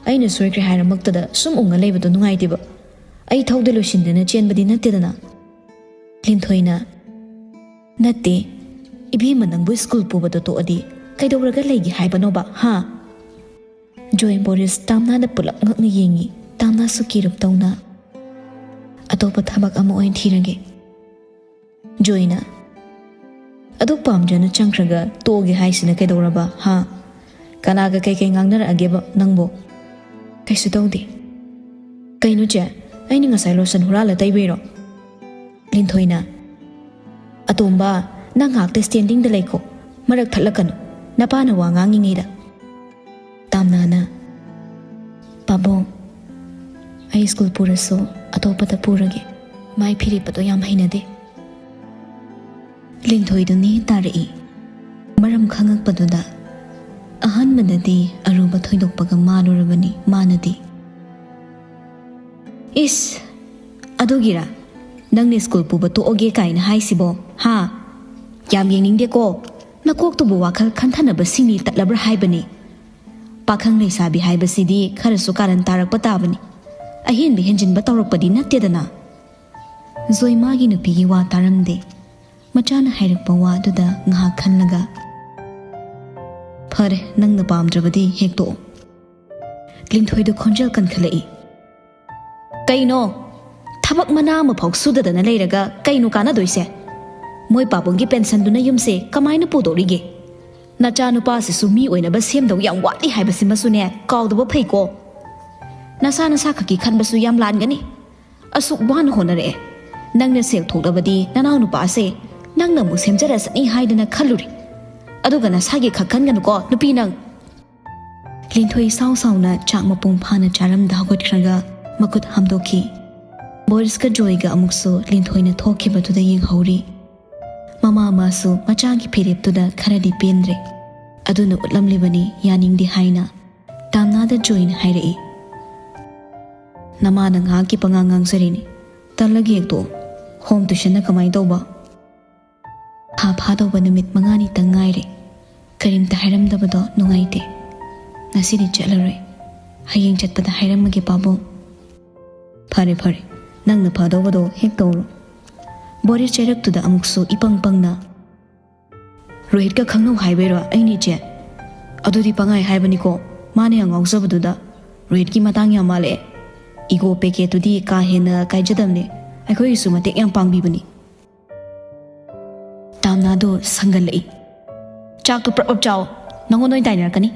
ꯑꯩꯅ ꯁꯣꯏꯈ꯭ꯔꯦ ꯍꯥꯏꯔꯃꯛꯇꯗ ꯁꯨꯝ ꯎꯪꯉ ꯂꯩꯕꯗꯣ ꯅꯨꯡꯉꯥꯏꯇꯦꯕ꯫ ꯑꯩ ꯊꯧꯗ ꯂꯣꯏꯁꯤꯟꯗꯅ ꯆꯦꯟꯕꯗꯤ ꯅꯠꯇꯦꯗꯅ꯫" ꯂꯤꯟꯊꯣꯏꯅ, "ꯅꯠꯇꯦ, ꯏꯕꯦꯝꯃ, ꯅꯪꯕꯨ ꯁ꯭ꯀꯨꯜ ꯄꯨꯕꯗꯣ ꯇꯣꯛꯑꯗꯤ ꯀꯩꯗꯧꯔꯒ ꯂꯩꯒꯦ ꯍꯥꯏꯕꯅꯣꯕ, ꯍꯥ?" ꯖꯣꯏ, ꯕꯣꯔꯤꯁ, ꯇꯥꯝꯅꯥꯗ ꯄꯨꯂꯞ ꯉꯛꯅ ꯌꯦꯡꯉꯤ꯫ ꯇꯥꯝꯅꯥꯁꯨ ꯀꯤꯔꯨꯞ ꯇꯧꯅ, "ꯑꯇꯣꯞꯄ ꯊꯕꯛ ꯑꯃ ꯑꯣꯏꯅ ꯊꯤꯔꯒꯦ꯫" ꯖꯣꯏꯅ, "ꯑꯗꯨꯛ ꯄꯥꯝꯖꯅ ꯆꯪꯈ꯭ꯔꯒ ꯇꯣꯛꯑꯒꯦ ꯍꯥꯏꯁꯤꯅ ꯀꯩꯗꯧꯔꯕ, ꯍꯥ? ꯀꯅꯥꯒ ꯀꯩꯀꯩ ꯉꯥꯡꯅꯔꯛꯑꯒꯦꯕ ꯅꯪꯕꯨ?" "ꯀꯩꯁꯨ ꯇꯧꯗꯦ꯫" "ꯀꯩꯅꯣ ꯆꯦ, ꯑꯩꯅ ꯉꯁꯥꯏ ꯂꯣꯁꯟ ꯍꯨꯔꯥꯜꯂ ꯇꯩꯕꯩꯔꯣ?" ꯂꯤꯟꯊꯣꯏꯅ, "ꯑꯇꯣꯝꯕ, ꯅꯪ ꯉꯥꯏꯍꯥꯛꯇ ꯁ꯭ꯇꯦꯟꯗꯤꯡꯗ ꯂꯩꯈꯣ, ꯃꯔꯛ ꯊꯠꯂꯛꯀꯅꯨ, ꯅꯄꯥꯅ ꯋꯥ ꯉꯥꯡꯉꯤꯉꯩꯗ꯫" ꯇꯥꯝꯅꯥꯅ, "ꯄꯥꯕꯨꯡ, ꯑꯩ ꯁ꯭ꯀꯨꯜ ꯄꯨꯔꯁꯨ ꯑꯇꯣꯞꯄꯗ ꯄꯨꯔꯒꯦ꯫ ꯃꯥꯏ ꯐꯤꯔꯦꯞꯄꯗꯣ ꯌꯥꯝ ꯍꯩꯅꯗꯦ꯫" ꯂꯤꯟꯊꯣꯏꯗꯨ ꯅꯦ ꯇꯥꯔꯛꯏ꯫ ꯃꯔꯝ ꯈꯪꯉꯛꯄꯗꯨꯗ ꯑꯍꯥꯟꯕꯗꯗꯤ ꯑꯔꯨꯕ ꯊꯣꯏꯗꯣꯛꯄꯒ ꯃꯥꯜꯂꯨꯔꯕꯅꯤ ꯃꯥꯅꯗꯤ꯫ "ꯏꯁ, ꯑꯗꯨꯒꯤꯔꯥ ꯅꯪꯅ ꯁ꯭ꯀꯨꯜ ꯄꯨꯕ ꯇꯣꯛꯑꯒꯦ ꯀꯥꯏꯅ ꯍꯥꯏꯁꯤꯕꯣ, ꯍꯥ? ꯌꯥꯝ ꯌꯦꯡꯅꯤꯡꯗꯦꯀꯣ꯫ ꯅꯀꯣꯛꯇꯨꯕꯨ ꯋꯥꯈꯜ ꯈꯟꯊꯅꯕ ꯁꯤꯡꯂꯤ ꯇꯠꯂꯕ꯭ꯔꯥ ꯍꯥꯏꯕꯅꯤ꯫ ꯄꯥꯈꯪ ꯂꯩꯁꯥꯕꯤ ꯍꯥꯏꯕꯁꯤꯗꯤ ꯈꯔꯁꯨ ꯀꯥꯔꯟ ꯇꯥꯔꯛꯄ ꯇꯥꯕꯅꯤ꯫ ꯑꯍꯦꯟꯕ ꯍꯦꯟꯖꯤꯟꯕ ꯇꯧꯔꯛꯄꯗꯤ ꯅꯠꯇꯦꯗꯅ꯫" ꯖꯣꯏ ꯃꯥꯒꯤ ꯅꯨꯄꯤꯒꯤ ꯋꯥ ꯇꯥꯔꯝꯗꯦ꯫ ꯃꯆꯥꯅ ꯍꯥꯏꯔꯛꯄ ꯋꯥꯗꯨꯗ ꯉꯥꯏꯍꯥꯛ ꯈꯜꯂꯒ, "ꯐꯔꯦ, ꯅꯪꯅ ꯄꯥꯝꯗ꯭ꯔꯕꯗꯤ ꯍꯦꯛ ꯇꯣꯛꯑꯣ꯫" ꯂꯤꯟꯊꯣꯏꯗ ꯈꯣꯟꯖꯦꯜ ꯀꯟꯈꯠꯂꯛꯏ꯫ "ꯀꯩꯅꯣ? ꯊꯕꯛ ꯃꯅꯥ ꯑꯃꯐꯥꯎ ꯁꯨꯗꯗꯅ ꯂꯩꯔꯒ ꯀꯩꯅꯣ ꯀꯥꯟꯅꯗꯣꯏꯁꯦ? ꯃꯣꯏ ꯄꯥꯕꯨꯡꯒꯤ ꯄꯦꯟꯁꯟꯗꯨꯅ ꯌꯨꯝꯁꯦ ꯀꯃꯥꯏꯅ ꯄꯨꯗꯧꯔꯤꯒꯦ? ꯅꯆꯥꯅꯨꯄꯥꯁꯤꯁꯨ ꯃꯤ ꯑꯣꯏꯅꯕ ꯁꯦꯝꯗꯧ ꯌꯥꯝ ꯋꯥꯠꯂꯤ ꯍꯥꯏꯕꯁꯤꯃꯁꯨꯅꯦ, ꯀꯥꯎꯗꯕ ꯐꯩꯀꯣ꯫ ꯅꯁꯥ ꯅꯁꯥ ꯈꯛꯀꯤ ꯈꯟꯕꯁꯨ ꯌꯥꯝ ꯂꯥꯟꯒꯅꯤ꯫ ꯑꯁꯨꯛ ꯋꯥꯅ ꯍꯣꯠꯅꯔꯛꯑꯦ, ꯅꯪꯅ ꯁꯦꯜ ꯊꯣꯛꯂꯕꯗꯤ ꯅꯅꯥꯎ ꯅꯨꯄꯥꯁꯦ ꯅꯪꯅ ꯑꯃꯨꯛ ꯁꯦꯝꯖꯔꯁꯅꯤ ꯍꯥꯏꯗꯅ ꯈꯜꯂꯨꯔꯦ꯫ ꯑꯗꯨꯒ ꯅꯁꯥꯒꯤ ꯈꯛ ꯈꯟꯒꯅꯨꯀꯣ ꯅꯨꯄꯤ ꯅꯪ꯫ ꯂꯤꯟꯊꯣꯏ ꯁꯥꯎ ꯁꯥꯎꯅ ꯆꯥꯛ ꯃꯄꯨꯡ ꯐꯥꯅ ꯆꯥꯔꯝꯗ ꯍꯧꯒꯠꯈ꯭ꯔꯒ ꯃꯈꯨꯠ ꯍꯥꯝꯗꯣꯛꯈꯤ꯫ ꯕꯣꯔꯤꯁꯀ ꯖꯣꯏꯒ ꯑꯃꯨꯛꯁꯨ ꯂꯤꯟꯊꯣꯏꯅ ꯊꯣꯛꯈꯤꯕꯗꯨꯗ ꯌꯦꯡꯍꯧꯔꯤ꯫ ꯃꯃꯥ ꯑꯃꯁꯨ ꯃꯆꯥꯒꯤ ꯐꯤꯔꯦꯞꯇꯨꯗ ꯈꯔꯗꯤ ꯄꯦꯟꯗ꯭ꯔꯦ꯫ ꯑꯗꯨꯅ ꯎꯠꯂꯝꯂꯤꯕꯅꯤ ꯌꯥꯅꯤꯡꯗꯦ ꯍꯥꯏꯅ꯫ ꯇꯥꯝꯅꯥꯗ ꯖꯣꯏꯅ ꯍꯥꯏꯔꯛꯏ, "ꯅꯃꯥꯅ ꯉꯥꯏꯍꯥꯛꯀꯤ ꯄꯉꯥꯡ ꯉꯥꯡꯖꯔꯤꯅꯤ, ꯇꯜꯂꯒ ꯌꯦꯛꯇꯣꯛꯑꯣ꯫ ꯍꯣꯝ ꯇ꯭ꯌꯨꯁꯟꯅ ꯀꯃꯥꯏꯅ ꯇꯧꯕ?" ꯊꯥ ꯐꯥꯗꯧꯕ ꯅꯨꯃꯤꯠ ꯃꯉꯥꯅꯤꯇꯪ ꯉꯥꯏꯔꯦ꯫ ꯀꯔꯤꯝꯇ ꯍꯥꯏꯔꯝꯗꯕꯗꯣ ꯅꯨꯡꯉꯥꯏꯇꯦ꯫ ꯉꯁꯤꯗꯤ ꯆꯠꯂꯔꯣꯏ꯫ ꯍꯌꯦꯡ ꯆꯠꯄꯗ ꯍꯥꯏꯔꯝꯃꯒꯦ ꯄꯥꯕꯨꯡ꯫ "ꯐꯔꯦ ꯐꯔꯦ, ꯅꯪꯅ ꯐꯗꯧꯕꯗꯣ ꯍꯦꯛ ꯇꯧꯔꯣ꯫" ꯕꯣꯔꯤꯁ ꯆꯩꯔꯛꯇꯨꯗ ꯑꯃꯨꯛꯁꯨ ꯏꯄꯪ ꯄꯪꯅ, "ꯔꯣꯍꯤꯠꯀ ꯈꯪꯅꯧ ꯍꯥꯏꯕꯩꯔꯣ ꯑꯩꯅ ꯏꯆꯦ? ꯑꯗꯨꯗꯤ ꯄꯪꯍꯥꯏ ꯍꯥꯏꯕꯅꯤꯀꯣ, ꯃꯥꯅ ꯌꯥꯝ ꯉꯥꯎꯖꯕꯗꯨꯗ꯫ ꯔꯣꯍꯤꯠꯀꯤ ꯃꯇꯥꯡ ꯌꯥꯝ ꯃꯥꯜꯂꯛꯑꯦ꯫ ꯏꯒꯣ ꯄꯦꯀꯦꯠꯇꯨꯗꯤ ꯀꯥ ꯍꯦꯟꯅ ꯀꯥꯏꯖꯗꯕꯅꯦ, ꯑꯩꯈꯣꯏꯒꯤꯁꯨ ꯃꯇꯦꯡ ꯌꯥꯝ ꯄꯥꯡꯕꯤꯕꯅꯤ꯫" ꯇꯥꯝꯅꯥꯗꯣ ꯁꯪꯒꯜꯂꯛꯏ꯫ "ꯆꯥꯛꯇꯣ ꯄ꯭ꯔꯞ ꯄ꯭ꯔꯞ ꯆꯥꯎ, ꯅꯉꯣꯟꯗ ꯑꯣꯏꯅ ꯇꯥꯏꯅꯔꯛꯀꯅꯤ,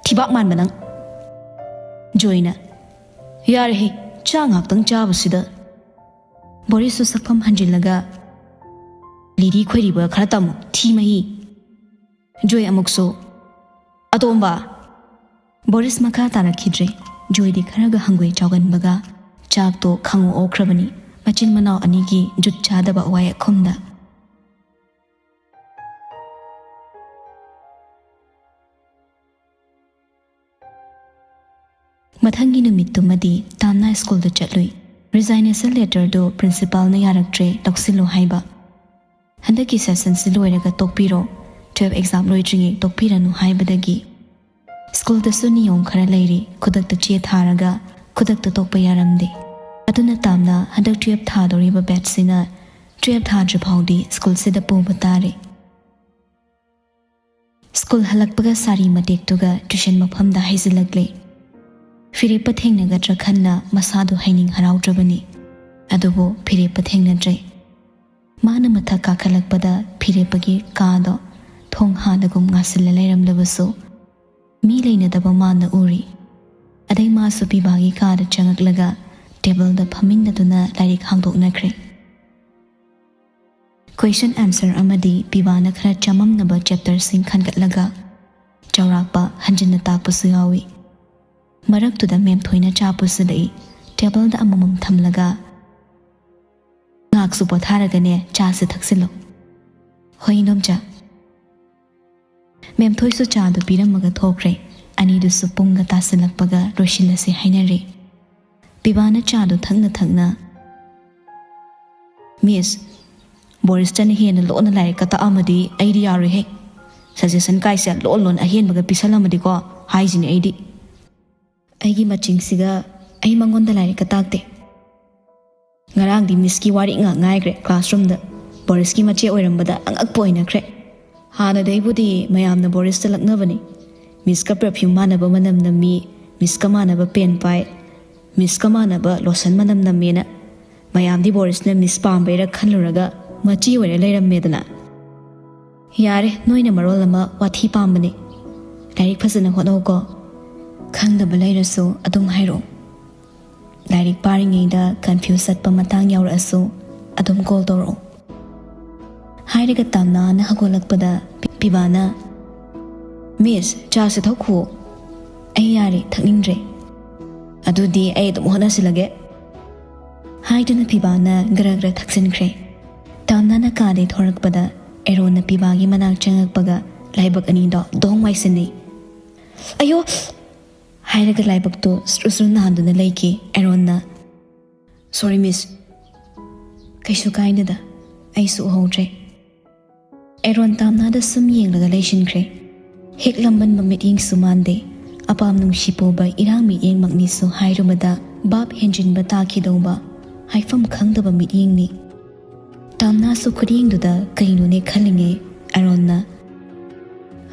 ꯊꯤꯕꯥꯛ ꯃꯥꯟꯕ ꯅꯪ꯫" ꯖꯣꯏꯅ, "ꯌꯥꯔꯦꯍꯦ, ꯆꯥꯛ ꯉꯥꯛꯇꯪ ꯆꯥꯕꯁꯤꯗ꯫" ꯕꯣꯔꯤꯁꯁꯨ ꯁꯛꯐꯝ ꯍꯟꯖꯤꯜꯂꯒ, "ꯂꯤꯔꯤ ꯈꯣꯏꯔꯤꯕ ꯈꯔ ꯇꯝꯃꯨ, ꯊꯤ ꯃꯍꯤ꯫" ꯖꯣꯏ ꯑꯃꯨꯛꯁꯨ, "ꯑꯇꯣꯝꯕ!" ꯕꯣꯔꯤꯁ ꯃꯈꯥ ꯇꯥꯔꯛꯈꯤꯗ꯭ꯔꯦ꯫ ꯖꯣꯏꯗꯤ ꯈꯔꯒ ꯍꯪꯒꯣꯏ ꯆꯥꯎꯒꯟꯕꯒ ꯆꯥꯛꯇꯣ ꯈꯪꯉꯨ ꯑꯣꯛꯈ꯭ꯔꯕꯅꯤ ꯃꯆꯤꯟ ꯃꯅꯥꯎ ꯑꯅꯤꯒꯤ ꯖꯨꯠ ꯆꯥꯗꯕ ꯋꯥꯌꯦꯛꯈꯨꯝꯗ꯫ ꯃꯊꯪꯒꯤ ꯅꯨꯃꯤꯠꯇꯨꯃꯗꯤ ꯇꯥꯝꯅꯥ ꯁ꯭ꯀꯨꯜꯗ ꯆꯠꯂꯨꯏ꯫ ꯔꯤꯖꯥꯏꯅꯦꯁꯟ ꯂꯦꯇꯔꯗꯨ ꯄ꯭ꯔꯤꯟꯁꯤꯄꯥꯜꯅ ꯌꯥꯔꯛꯇ꯭ꯔꯦ, ꯂꯧꯁꯤꯜꯂꯨ ꯍꯥꯏꯕ꯫ "ꯍꯟꯗꯛꯀꯤ ꯁꯦꯁꯟꯁꯤ ꯂꯣꯏꯔꯒ ꯇꯣꯛꯄꯤꯔꯣ, ꯇꯨꯌꯦꯜꯐ ꯑꯦꯛꯖꯥꯝ ꯂꯣꯏꯗ꯭ꯔꯤꯉꯩ ꯇꯣꯛꯄꯤꯔꯅꯨ" ꯍꯥꯏꯕꯗꯒꯤ꯫ ꯁ꯭ꯀꯨꯜꯗꯁꯨ ꯅꯤꯌꯣꯝ ꯈꯔ ꯂꯩꯔꯤ, ꯈꯨꯗꯛꯇ ꯆꯦ ꯊꯥꯔꯒ ꯈꯨꯗꯛꯇ ꯇꯣꯛꯄ ꯌꯥꯔꯝꯗꯦ꯫ ꯑꯗꯨꯅ ꯇꯥꯝꯅ ꯍꯟꯗꯛ ꯇꯨꯌꯦꯜꯐ ꯊꯥꯗꯧꯔꯤꯕ ꯕꯦꯠꯁꯁꯤꯅ ꯇꯨꯌꯦꯜꯐ ꯊꯥꯗ꯭ꯔꯤ ꯐꯥꯎꯗꯤ ꯁ꯭ꯀꯨꯜꯁꯤꯗ ꯄꯨꯕ ꯇꯥꯔꯦ꯫ ꯁ꯭ꯀꯨꯜ ꯍꯜꯂꯛꯄꯒ ꯁꯥꯔꯤ ꯃꯇꯦꯛꯇꯨꯒ ꯇ꯭ꯌꯨꯁꯟ ꯃꯐꯝꯗ ꯍꯩꯖꯤꯜꯂꯛꯂꯦ꯫ ꯐꯤꯔꯦꯞꯄ ꯊꯦꯡꯅꯒꯗ꯭ꯔꯥ ꯈꯟꯅ ꯃꯁꯥꯗꯨ ꯍꯩꯅꯤꯡ ꯍꯔꯥꯎꯗ꯭ꯔꯕꯅꯤ꯫ ꯑꯗꯨꯕꯨ ꯐꯤꯔꯦꯞꯄ ꯊꯦꯡꯅꯗ꯭ꯔꯦ꯫ ꯃꯥꯅ ꯃꯊꯛ ꯀꯥꯈꯠꯂꯛꯄꯗ ꯐꯤꯔꯦꯞꯄꯒꯤ ꯀꯥꯗꯣ ꯊꯣꯡ ꯍꯥꯟꯅꯒꯨꯝ ꯉꯥꯁꯤꯜꯂ ꯂꯩꯔꯝꯂꯕꯁꯨ, ꯃꯤ ꯂꯩꯅꯗꯕ ꯃꯥꯟꯅ ꯎꯔꯤ꯫ ꯑꯗꯩ ꯃꯥꯁꯨ ꯄꯤꯕꯥꯒꯤ ꯀꯥꯗ ꯆꯪꯉꯛꯂꯒ ꯇꯦꯕꯜꯗ ꯐꯝꯃꯤꯟꯅꯗꯨꯅ ꯂꯥꯏꯔꯤꯛ ꯍꯥꯡꯗꯣꯛꯅꯈ꯭ꯔꯦ꯫ ꯀꯣꯏꯁꯟ ꯑꯟꯁꯔ ꯑꯃꯗꯤ ꯄꯤꯕꯥꯅ ꯈꯔ ꯆꯃꯝꯅꯕ ꯆꯦꯞꯇꯔꯁꯤꯡ ꯈꯟꯒꯠꯂꯒ ꯆꯥꯎꯔꯥꯛꯄ ꯍꯟꯖꯤꯟꯅ ꯇꯥꯛꯄꯁꯨ ꯌꯥꯎꯏ꯫ ꯃꯔꯛꯇꯨꯗ ꯃꯦꯝꯊꯣꯏꯅ ꯆꯥ ꯄꯨꯁꯤꯜꯂꯛꯏ꯫ ꯇꯦꯕꯜꯗ ꯑꯃꯃꯝ ꯊꯝꯂꯒ, "ꯉꯥꯛꯁꯨ ꯄꯣꯊꯥꯔꯒꯅꯦ ꯆꯥꯁꯦ ꯊꯛꯆꯤꯜꯂꯣ꯫" "ꯍꯣꯏ ꯏꯟꯗꯣꯝꯆꯥ꯫" ꯃꯦꯝꯊꯣꯏꯁꯨ ꯆꯥꯗꯨ ꯄꯤꯔꯝꯃꯒ ꯊꯣꯛꯈ꯭ꯔꯦ꯫ ꯑꯅꯤꯗꯨꯁꯨ ꯄꯨꯡꯒ ꯇꯥꯁꯤꯜꯂꯛꯄꯒ ꯂꯣꯏꯁꯤꯜꯂꯁꯦ ꯍꯥꯏꯅꯔꯦ꯫ ꯄꯤꯕꯥꯅ ꯆꯥꯗꯨ ꯊꯛꯅ ꯊꯛꯅ, "ꯃꯤꯁ, ꯕꯣꯔꯤꯁꯇꯅ ꯍꯦꯟꯅ ꯂꯣꯟꯅ ꯂꯥꯏꯔꯤꯛꯀ ꯇꯥꯛꯑꯝꯃꯗꯤ ꯑꯩꯗꯤ ꯌꯥꯔꯣꯏꯍꯦ꯫ ꯁꯖꯦꯁꯟ ꯀꯥꯏꯁꯦ ꯂꯣꯟ ꯂꯣꯟ ꯑꯍꯦꯟꯕꯒ ꯄꯤꯁꯜꯂꯝꯃꯗꯤꯀꯣ ꯍꯥꯏꯁꯤꯅꯦ ꯑꯩꯗꯤ꯫ ꯑꯩꯒꯤ ꯃꯆꯤꯡꯁꯤꯒ ꯑꯩ ꯃꯉꯣꯟꯗ ꯂꯥꯏꯔꯤꯛꯀ ꯇꯥꯛꯇꯦ꯫ ꯉꯔꯥꯡꯗꯤ ꯃꯤꯁꯀꯤ ꯋꯥꯔꯤ ꯉꯥꯛ ꯉꯥꯏꯈ꯭ꯔꯦ ꯀ꯭ꯂꯥꯁꯔꯨꯝꯗ꯫ ꯕꯣꯔꯤꯁꯀꯤ ꯃꯆꯦ ꯑꯣꯏꯔꯝꯕꯗ ꯑꯉꯛꯄ ꯑꯣꯏꯅꯈ꯭ꯔꯦ꯫ ꯍꯥꯟꯅꯗꯩꯕꯨꯗꯤ ꯃꯌꯥꯝꯅ ꯕꯣꯔꯤꯁꯇ ꯂꯛꯅꯕꯅꯤ꯫ ꯃꯤꯁꯀ ꯄꯔꯐ꯭ꯌꯨꯝ ꯃꯥꯟꯅꯕ ꯃꯅꯝ ꯅꯝꯃꯤ, ꯃꯤꯁꯀ ꯃꯥꯟꯅꯕ ꯄꯦꯟ ꯄꯥꯏ, ꯃꯤꯁꯀ ꯃꯥꯟꯅꯕ ꯂꯣꯁꯟ ꯃꯅꯝ ꯅꯝꯃꯦꯅ꯫ ꯃꯌꯥꯝꯗꯤ ꯕꯣꯔꯤꯁꯅ ꯃꯤꯁ ꯄꯥꯝꯕꯩꯔ ꯈꯜꯂꯨꯔꯒ ꯃꯆꯤ ꯑꯣꯏꯔ ꯂꯩꯔꯝꯃꯦꯗꯅ꯫ ꯌꯥꯔꯦ, ꯅꯣꯏꯅ ꯃꯔꯣꯜ ꯑꯃ ꯋꯥꯊꯤ ꯄꯥꯝꯕꯅꯦ꯫ ꯂꯥꯏꯔꯤꯛ ꯐꯖꯅ ꯍꯣꯠꯅꯧꯀꯣ꯫ ꯈꯪꯗꯕ ꯂꯩꯔꯁꯨ ꯑꯗꯨꯝ ꯍꯥꯏꯔꯛꯑꯣ꯫ ꯂꯥꯏꯔꯤꯛ ꯄꯥꯔꯤꯉꯩꯗ ꯀꯟꯐ꯭ꯌꯨꯁ ꯆꯠꯄ ꯃꯇꯥꯡ ꯌꯥꯎꯔꯛꯑꯁꯨ ꯑꯗꯨꯝ ꯀꯣꯜ ꯇꯧꯔꯛꯑꯣ꯫ ꯍꯥꯏꯔꯒ ꯇꯥꯝꯅꯥꯅ ꯍꯧꯒꯠꯂꯛꯄꯗ ꯄꯤ-, ꯄꯤꯕꯥꯅ, "ꯃꯤꯁ, ꯆꯥꯁꯦ ꯊꯛꯈꯨꯑꯣ꯫" "ꯑꯩ ꯌꯥꯔꯦ, ꯊꯛꯅꯤꯡꯗ꯭ꯔꯦ꯫" "ꯑꯗꯨꯗꯤ ꯑꯩ ꯑꯗꯨꯝ ꯍꯣꯠꯅꯁꯤꯜꯂꯒꯦ꯫" ꯍꯥꯏꯗꯨꯅ ꯄꯤꯕꯥꯅ ꯒꯔ ꯒꯔ ꯊꯛꯆꯤꯟꯈ꯭ꯔꯦ꯫ ꯇꯥꯝꯅꯥꯅ ꯀꯥꯗꯩ ꯊꯣꯔꯛꯄꯗ ꯑꯦꯔꯣꯟꯅ ꯄꯤꯕꯥꯒꯤ ꯃꯅꯥꯛ ꯆꯪꯉꯛꯄꯒ ꯂꯥꯏꯕꯛ ꯑꯅꯤꯗꯣ ꯗꯣꯡ ꯋꯥꯏꯁꯤꯟꯅꯩ꯫ "ꯑꯌꯣ!" ꯍꯥꯏꯔꯒ ꯂꯥꯏꯕꯛꯇꯨ ꯁ꯭ꯔꯨ ꯁ꯭ꯔꯨ ꯅꯥꯟꯗꯨꯅ ꯂꯩꯈꯤ꯫ ꯑꯦꯔꯣꯟꯅ, "ꯁꯣꯔꯤ ꯃꯤꯁ꯫" "ꯀꯩꯁꯨ ꯀꯥꯏꯗꯦꯗ, ꯑꯩꯁꯨ ꯎꯍꯧꯗ꯭ꯔꯦ꯫" ꯑꯦꯔꯣꯟ ꯇꯥꯝꯅꯥꯗ ꯁꯨꯝ ꯌꯦꯡꯂꯒ ꯂꯩꯁꯤꯟꯈ꯭ꯔꯦ꯫ ꯍꯦꯛ ꯂꯝꯕꯟꯕ ꯃꯤꯠꯌꯦꯡꯁꯨ ꯃꯥꯟꯗꯦ꯫ ꯑꯄꯥꯝ ꯅꯨꯡꯁꯤ ꯄꯨꯕ ꯏꯔꯥꯡ ꯃꯤꯠꯌꯦꯡꯃꯛꯅꯤꯁꯨ ꯍꯥꯏꯔꯨꯕꯗ ꯚꯥꯞ ꯍꯦꯟꯖꯤꯟꯕ ꯇꯥꯈꯤꯗꯧꯕ ꯍꯥꯏꯐꯝ ꯈꯪꯗꯕ ꯃꯤꯠꯌꯦꯡꯅꯤ꯫ ꯇꯥꯝꯅꯥꯁꯨ ꯈꯨꯠꯌꯦꯡꯗꯨꯗ ꯀꯩꯅꯣꯅꯦ ꯈꯜꯂꯤꯉꯩ ꯑꯦꯔꯣꯟꯅ,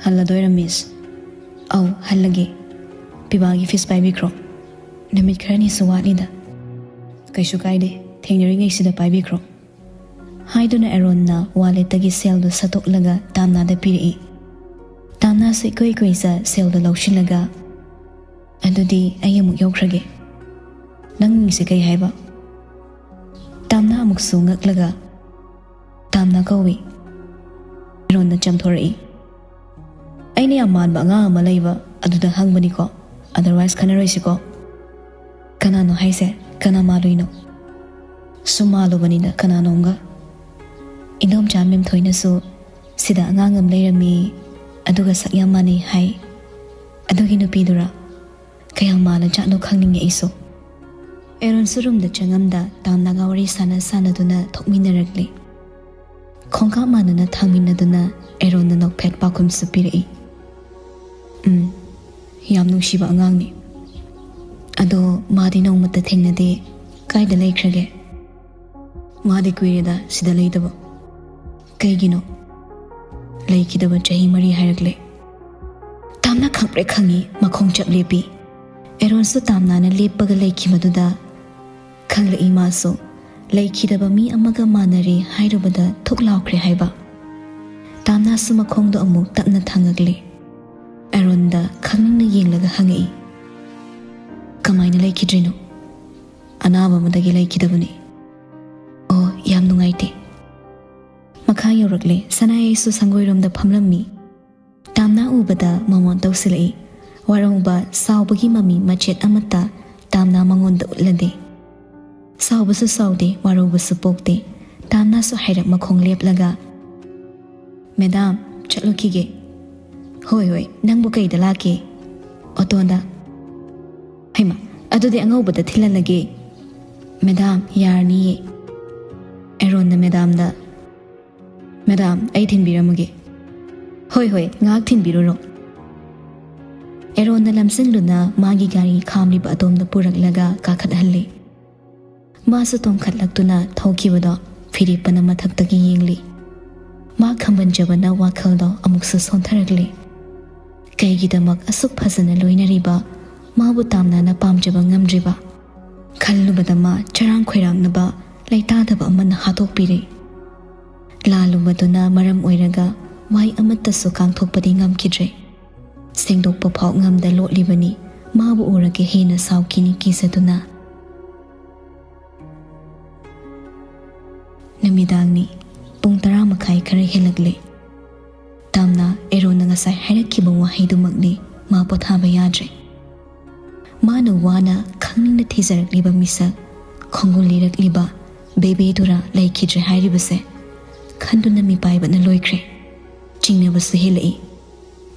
"ꯍꯜꯂꯗꯣꯏꯔ ꯃꯤꯁ?" "ꯑꯧ, ꯍꯜꯂꯒꯦ꯫ ꯄꯤꯕꯥꯒꯤ ꯐꯤꯁ ꯄꯥꯏꯕꯤꯈ꯭ꯔꯣ꯫ ꯅꯨꯃꯤꯠ ꯈꯔꯅꯤꯁꯨ ꯋꯥꯠꯂꯤꯗ꯫" "ꯀꯩꯁꯨ ꯀꯥꯏꯗꯦ, ꯊꯦꯡꯅꯔꯤꯉꯩꯁꯤꯗ ꯄꯥꯏꯕꯤꯈ꯭ꯔꯣ" ꯍꯥꯏꯗꯨꯅ ꯑꯦꯔꯣꯟꯅ ꯋꯥꯂꯦꯠꯇꯒꯤ ꯁꯦꯜꯗꯨ ꯁꯠꯇꯣꯛꯂꯒ ꯇꯥꯝꯅꯥꯗ ꯄꯤꯔꯛꯏ꯫ ꯇꯥꯝꯅꯥꯁꯨ ꯏꯀꯨꯏ ꯀꯨꯏꯖ ꯁꯦꯜꯗꯨ ꯂꯧꯁꯤꯜꯂꯒ, "ꯑꯗꯨꯗꯤ ꯑꯩ ꯑꯃꯨꯛ ꯌꯧꯈ꯭ꯔꯒꯦ꯫ ꯅꯪ ꯃꯤꯡꯁꯦ ꯀꯩ ꯍꯥꯏꯕ?" ꯇꯥꯝꯅꯥ ꯑꯃꯨꯛꯁꯨ ꯉꯛꯂꯒ, "ꯇꯥꯝꯅꯥ ꯀꯧꯏ"꯫ ꯑꯦꯔꯣꯟꯅ ꯆꯝꯊꯣꯔꯛꯏ꯫ "ꯑꯩꯅ ꯌꯥꯝ ꯃꯥꯟꯕ ꯑꯉꯥꯡ ꯑꯃ ꯂꯩꯕ, ꯑꯗꯨꯗ ꯍꯪꯕꯅꯤꯀꯣ, otherwise ꯈꯟꯅꯔꯣꯏꯁꯤꯀꯣ"꯫ "ꯀꯅꯥꯅꯣ ꯍꯥꯏꯁꯦ? ꯀꯅꯥ ꯃꯥꯜꯂꯨꯏꯅꯣ?" "ꯁꯨꯝ ꯃꯥꯜꯂꯨꯕꯅꯤꯗ, ꯀꯅꯥꯅꯣꯝꯒ꯫ ꯏꯟꯗꯣꯝꯆꯥ ꯃꯦꯝꯊꯣꯏꯅꯁꯨ ꯁꯤꯗ ꯑꯉꯥꯡ ꯑꯃ ꯂꯩꯔꯝꯃꯤ, ꯑꯗꯨꯒ ꯁꯛ ꯌꯥꯝ ꯃꯥꯟꯅꯩ ꯍꯥꯏ꯫ ꯑꯗꯨꯒꯤ ꯅꯨꯄꯤꯗꯨꯔꯥ? ꯀꯌꯥꯝ ꯃꯥꯜꯂꯖꯥꯠꯅꯣ ꯈꯪꯅꯤꯡꯉꯦ ꯑꯩꯁꯨ"꯫ ꯑꯦꯔꯣꯟꯁꯨ ꯔꯨꯝꯗ ꯆꯪꯉꯝꯗ ꯇꯥꯝꯅꯥꯒ ꯋꯥꯔꯤ ꯁꯥꯟꯅ ꯁꯥꯟꯅꯗꯨꯅ ꯊꯣꯛꯃꯤꯟꯅꯔꯛꯂꯤ꯫ ꯈꯣꯡꯀꯥꯞ ꯃꯥꯟꯅꯅ ꯊꯥꯡꯃꯤꯟꯅꯗꯨꯅ ꯑꯦꯔꯣꯟꯅ ꯅꯣꯛꯐꯦꯠ ꯄꯥꯎꯈꯨꯝꯁꯨ ꯄꯤꯔꯛꯏ꯫ "ꯎꯝ, ꯌꯥꯝ ꯅꯨꯡꯁꯤꯕ ꯑꯉꯥꯡꯅꯤ꯫ ꯑꯗꯣ ꯃꯥꯗꯤ ꯅꯣꯡꯃꯇ ꯊꯦꯡꯅꯗꯦ꯫ ꯀꯥꯏꯗ ꯂꯩꯈ꯭ꯔꯒꯦ?" "ꯃꯥꯗꯤ ꯀꯨꯏꯔꯦꯗ ꯁꯤꯗ ꯂꯩꯇꯕ"꯫ "ꯀꯩꯒꯤꯅꯣ?" "ꯂꯩꯈꯤꯗꯕ ꯆꯍꯤ ꯃꯔꯤ ꯍꯥꯏꯔꯛꯂꯦ"꯫ ꯇꯥꯝꯅꯥ ꯈꯪꯄ꯭ꯔꯦꯛ ꯈꯪꯉꯤ, ꯃꯈꯣꯡ ꯆꯞ ꯂꯦꯞꯄꯤ꯫ ꯑꯦꯔꯣꯟꯁꯨ ꯇꯥꯝꯅꯥꯅ ꯂꯦꯞꯄꯒ ꯂꯩꯈꯤꯕꯗꯨꯗ ꯈꯪꯂꯛꯏ ꯃꯥꯁꯨ꯫ ꯂꯩꯈꯤꯗꯕ ꯃꯤ ꯑꯃꯒ ꯃꯥꯟꯅꯔꯦ ꯍꯥꯏꯔꯨꯕꯗ ꯊꯨꯛ ꯂꯥꯎꯈ꯭ꯔꯦ ꯍꯥꯏꯕ꯫ ꯇꯥꯝꯅꯥꯁꯨ ꯃꯈꯣꯡꯗꯣ ꯑꯃꯨꯛ ꯇꯞꯅ ꯊꯥꯡꯒꯠꯂꯦ꯫ ꯑꯦꯔꯣꯟꯗ ꯈꯪꯅꯤꯡꯅ ꯌꯦꯡꯂꯒ ꯍꯪꯉꯛꯏ, "ꯀꯃꯥꯏꯅ ꯂꯩꯈꯤꯗ꯭ꯔꯤꯅꯣ?" "ꯑꯅꯥꯕ ꯑꯃꯗꯒꯤ ꯂꯩꯈꯤꯗꯕꯅꯤ"꯫ "ꯑꯣ, ꯌꯥꯝ ꯅꯨꯡꯉꯥꯏꯇꯦ"꯫ ꯃꯈꯥ ꯌꯧꯔꯛꯂꯦ꯫ ꯁꯅꯥꯌꯥꯏꯁꯨ ꯁꯪꯒꯣꯏꯔꯣꯝꯗ ꯐꯝꯂꯝꯃꯤ꯫ ꯇꯥꯝꯅꯥ ꯎꯕꯗ ꯃꯃꯣꯟ ꯇꯧꯁꯤꯜꯂꯛꯏ꯫ ꯋꯥꯔꯧꯕ ꯁꯥꯎꯕꯒꯤ ꯃꯃꯤ ꯃꯆꯦꯠ ꯑꯃꯠꯇ ꯇꯥꯝꯅꯥ ꯃꯉꯣꯟꯗ ꯎꯠꯂꯗꯦ꯫ ꯁꯥꯎꯕꯁꯨ ꯁꯥꯎꯗꯦ, ꯋꯥꯔꯧꯕꯁꯨ ꯄꯣꯛꯇꯦ꯫ ꯇꯥꯝꯅꯥꯁꯨ ꯍꯥꯏꯔꯞ ꯃꯈꯣꯡ ꯂꯦꯞꯂꯒ, "ꯃꯦꯗꯥꯝ, ꯆꯠꯂꯨꯈꯤꯒꯦ"꯫ "ꯍꯣꯏ, ꯍꯣꯏ, ꯅꯪꯕꯨ ꯀꯩꯗ ꯂꯥꯛꯀꯦ?" "ꯑꯣꯇꯣꯗ"꯫ "ꯍꯩꯃꯥ, ꯑꯗꯨꯗꯤ ꯑꯉꯧꯕꯗ ꯊꯤꯜꯍꯜꯂꯒꯦ"꯫ "ꯃꯦꯗꯥꯝ, ꯌꯥꯔꯅꯤꯌꯦ"꯫ ꯑꯦꯔꯣꯟꯅ ꯃꯦꯗꯥꯝꯗ, "ꯃꯦꯗꯥꯝ, ꯑꯩ ꯊꯤꯟꯕꯤꯔꯝꯃꯒꯦ"꯫ "ꯍꯣꯏ, ꯍꯣꯏ, ꯉꯥꯏꯍꯥꯛ ꯊꯤꯟꯕꯤꯔꯨꯔꯣ"꯫ ꯑꯦꯔꯣꯟꯅ ꯂꯝꯁꯤꯡꯗꯨꯅ ꯃꯥꯒꯤ ꯒꯥꯔꯤ ꯈꯥꯝꯂꯤꯕ ꯑꯗꯣꯝꯗ ꯄꯨꯔꯛꯂꯒ ꯀꯥꯈꯠꯍꯜꯂꯤ꯫ ꯃꯥꯁꯨ ꯇꯣꯡꯈꯠꯂꯛꯇꯨꯅ ꯊꯧꯈꯤꯕꯗꯣ ꯐꯤꯔꯦꯞꯄꯅ ꯃꯊꯛꯇꯒꯤ ꯌꯦꯡꯂꯤ꯫ ꯃꯥ ꯈꯝꯕꯟꯖꯕꯅ ꯋꯥꯈꯜꯗꯣ ꯑꯃꯨꯛꯁꯨ ꯁꯣꯟꯊꯔꯛꯂꯤ꯫ ꯀꯩꯒꯤꯗꯃꯛ ꯑꯁꯨꯛ ꯐꯖꯅ ꯂꯣꯏꯅꯔꯤꯕ ꯃꯥꯕꯨ ꯇꯥꯝꯅꯥꯅ ꯄꯥꯝꯖꯕ ꯉꯝꯗ꯭ꯔꯤꯕ? ꯈꯜꯂꯨꯕꯗ ꯃꯥ ꯆꯔꯥꯡ ꯈꯣꯏꯔꯥꯡꯅꯕ ꯂꯩꯇꯥꯗꯕ ꯑꯃꯅ ꯍꯥꯠꯇꯣꯛꯄꯤꯔꯦ꯫ ꯂꯥꯜꯂꯨꯕꯗꯨꯅ ꯃꯔꯝ ꯑꯣꯏꯔꯒ ꯋꯥꯍꯩ ꯑꯃꯠꯇꯁꯨ ꯀꯥꯡꯊꯣꯛꯄꯗꯤ ꯉꯝꯈꯤꯗ꯭ꯔꯦ꯫ ꯁꯦꯡꯗꯣꯛꯄ ꯐꯥꯎ ꯉꯝꯗ ꯂꯣꯠꯂꯤꯕꯅꯤ꯫ ꯃꯥꯕꯨ ꯎꯔꯒ ꯍꯦꯟꯅ ꯁꯥꯎꯈꯤꯅꯤ ꯀꯤꯖꯗꯨꯅ꯫ ꯅꯨꯃꯤꯗꯥꯡꯅꯤ꯫ ꯄꯨꯡ ꯇꯔꯥ ꯃꯈꯥꯏ ꯈꯔ ꯍꯦꯜꯂꯛꯂꯦ꯫ ꯇꯥꯝꯅ ꯑꯦꯔꯣꯟꯅ ꯉꯁꯥꯏ ꯍꯥꯏꯔꯛꯈꯤꯕ ꯋꯥꯍꯩꯗꯨꯃꯛꯅꯤ꯫ ꯃꯥ ꯄꯣꯊꯥꯕ ꯌꯥꯗ꯭ꯔꯦ꯫ ꯃꯥꯅ ꯋꯥꯅ ꯈꯪꯅꯤꯡꯅ ꯊꯤꯖꯔꯛꯂꯤꯕ ꯃꯤꯁꯛ, ꯈꯣꯡꯒꯨꯜ ꯂꯤꯔꯛꯂꯤꯕ ꯕꯦꯕꯦꯗꯨꯔꯥ ꯂꯩꯈꯤꯗ꯭ꯔꯦ ꯍꯥꯏꯔꯤꯕꯁꯦ ꯈꯟꯗꯨꯅ ꯃꯤꯄꯥꯏꯕꯅ ꯂꯣꯏꯈ꯭ꯔꯦ꯫ ꯆꯤꯡꯅꯕꯁꯨ ꯍꯦꯜꯂꯛꯏ꯫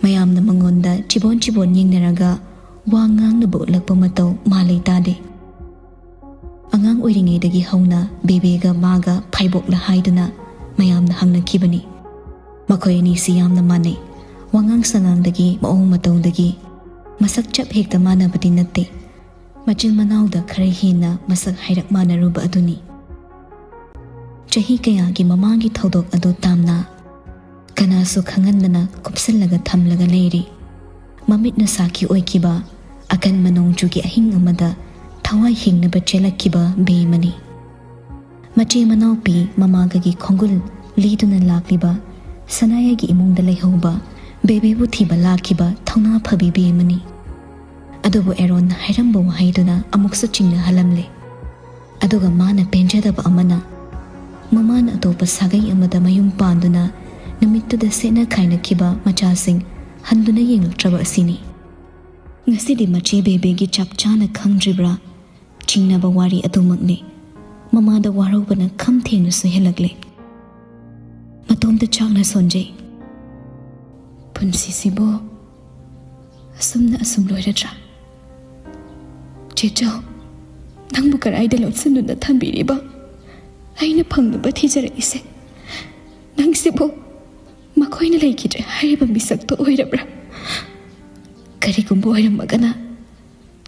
ꯃꯌꯥꯝꯅ ꯃꯉꯣꯟꯗ ꯆꯤꯕꯣꯟ ꯆꯤꯕꯣꯟ ꯌꯦꯡꯅꯔꯒ ꯋꯥ ꯉꯥꯡꯅꯕ ꯎꯠꯂꯛꯄ ꯃꯇꯧ ꯃꯥ ꯂꯩꯇꯥꯗꯦ꯫ ꯑꯉꯥꯡ ꯑꯣꯏꯔꯤꯉꯩꯗꯒꯤ ꯍꯧꯅ ꯕꯦꯕꯦꯒ ꯃꯥꯒ ꯐꯥꯏꯕꯣꯛꯂ ꯍꯥꯏꯗꯨꯅ ꯃꯌꯥꯝꯅ ꯍꯪꯅꯈꯤꯕꯅꯤ꯫ ꯃꯈꯣꯏ ꯑꯅꯤꯁꯤ ꯌꯥꯝꯅ ꯃꯥꯟꯅꯩ꯫ ꯋꯥꯉꯥꯡ ꯁꯉꯥꯡꯗꯒꯤ, ꯃꯑꯣꯡ ꯃꯇꯧꯗꯒꯤ꯫ ꯃꯁꯛ ꯆꯞ ꯍꯦꯛꯇ ꯃꯥꯟꯅꯕꯗꯤ ꯅꯠꯇꯦ꯫ ꯃꯆꯤꯟ ꯃꯅꯥꯎꯗ ꯈꯔ ꯍꯦꯟꯅ ꯃꯁꯛ ꯍꯥꯏꯔꯞ ꯃꯥꯟꯅꯔꯨꯕ ꯑꯗꯨꯅꯤ꯫ ꯆꯍꯤ ꯀꯌꯥꯒꯤ ꯃꯃꯥꯡꯒꯤ ꯊꯧꯗꯣꯛ ꯑꯗꯨ ꯇꯥꯝꯅ ꯀꯅꯥꯁꯨ ꯈꯪꯍꯟꯗꯅ ꯀꯨꯞꯁꯜꯂꯒ ꯊꯝꯂꯒ ꯂꯩꯔꯤ꯫ ꯃꯃꯤꯠꯅ ꯁꯥꯈꯤ ꯑꯣꯏꯈꯤꯕ ꯑꯀꯟꯕ ꯅꯣꯡꯖꯨꯒꯤ ꯑꯍꯤꯡ ꯑꯃꯗ ꯊꯋꯥꯏ ꯍꯤꯡꯅꯕ ꯆꯦꯜꯂꯛꯈꯤꯕ ꯕꯦꯃꯅꯤ꯫ ꯃꯆꯦ ꯃꯅꯥꯎꯄꯤ ꯃꯃꯥꯒꯒꯤ ꯈꯣꯡꯒꯨꯜ ꯂꯤꯗꯨꯅ ꯂꯥꯛꯂꯤꯕ ꯁꯅꯥꯌꯥꯏꯒꯤ ꯏꯃꯨꯡꯗ ꯂꯩꯍꯧꯕ ꯕꯦꯕꯦꯕꯨ ꯊꯤꯕ ꯂꯥꯛꯈꯤꯕ ꯊꯧꯅꯥ ꯐꯕꯤ ꯕꯦꯃꯅꯤ꯫ ꯑꯗꯨꯕꯨ ꯑꯦꯔꯣꯟꯅ ꯍꯥꯏꯔꯝꯕ ꯋꯥꯍꯩꯗꯨꯅ ꯑꯃꯨꯛꯁꯨ ꯆꯤꯡꯅꯍꯜꯂꯝꯂꯦ꯫ ꯑꯗꯨꯒ ꯃꯥꯅ ꯄꯦꯟꯖꯗꯕ ꯑꯃꯅ, ꯃꯃꯥꯅ ꯑꯇꯣꯞꯄ ꯁꯥꯒꯩ ꯑꯃꯗ ꯃꯌꯨꯝ ꯄꯥꯟꯗꯨꯅ ꯅꯨꯃꯤꯠꯇꯨꯗ ꯁꯦꯠꯅ ꯈꯥꯏꯅꯈꯤꯕ ꯃꯆꯥꯁꯤꯡ ꯍꯟꯗꯨꯅ ꯌꯦꯡꯂꯛꯇ꯭ꯔꯕ ꯑꯁꯤꯅꯤ꯫ ꯉꯁꯤꯗꯤ ꯃꯆꯦ ꯕꯦꯕꯦꯒꯤ ꯆꯞ ꯆꯥꯅ ꯈꯪꯗ꯭ꯔꯤꯕ꯭ꯔꯥ? ꯆꯤꯡꯅꯕ ꯋꯥꯔꯤ ꯑꯗꯨꯃꯛꯅꯤ꯫ ꯃꯃꯥꯗ ꯋꯥꯔꯧꯕꯅ ꯈꯝ ꯊꯦꯡꯅꯁꯨ ꯍꯦꯜꯂꯛꯂꯦ꯫ ꯃꯇꯣꯝꯇ ꯆꯥꯛꯅ ꯁꯣꯟꯖꯩ꯫ ꯄꯨꯟꯁꯤꯁꯤꯕꯨ ꯑꯁꯨꯝꯅ ꯑꯁꯨꯝ ꯂꯣꯏꯔꯗ꯭ꯔꯥ? ꯆꯦꯆꯧ, ꯅꯪꯕꯨ ꯀꯗꯥꯏꯗ ꯂꯣꯠꯁꯤꯟꯗꯨꯅ ꯊꯝꯕꯤꯔꯤꯕ? ꯑꯩꯅ ꯐꯪꯅꯕ ꯊꯤꯖꯔꯛꯏꯁꯦ꯫ ꯅꯪꯁꯤꯕꯨ ꯃꯈꯣꯏꯅ ꯂꯩꯈꯤꯗ꯭ꯔꯦ ꯍꯥꯏꯔꯤꯕ ꯃꯤꯁꯛꯇꯣ ꯑꯣꯏꯔꯕ꯭ꯔꯥ? ꯀꯔꯤꯒꯨꯝꯕ ꯑꯣꯏꯔꯝꯃꯒꯅ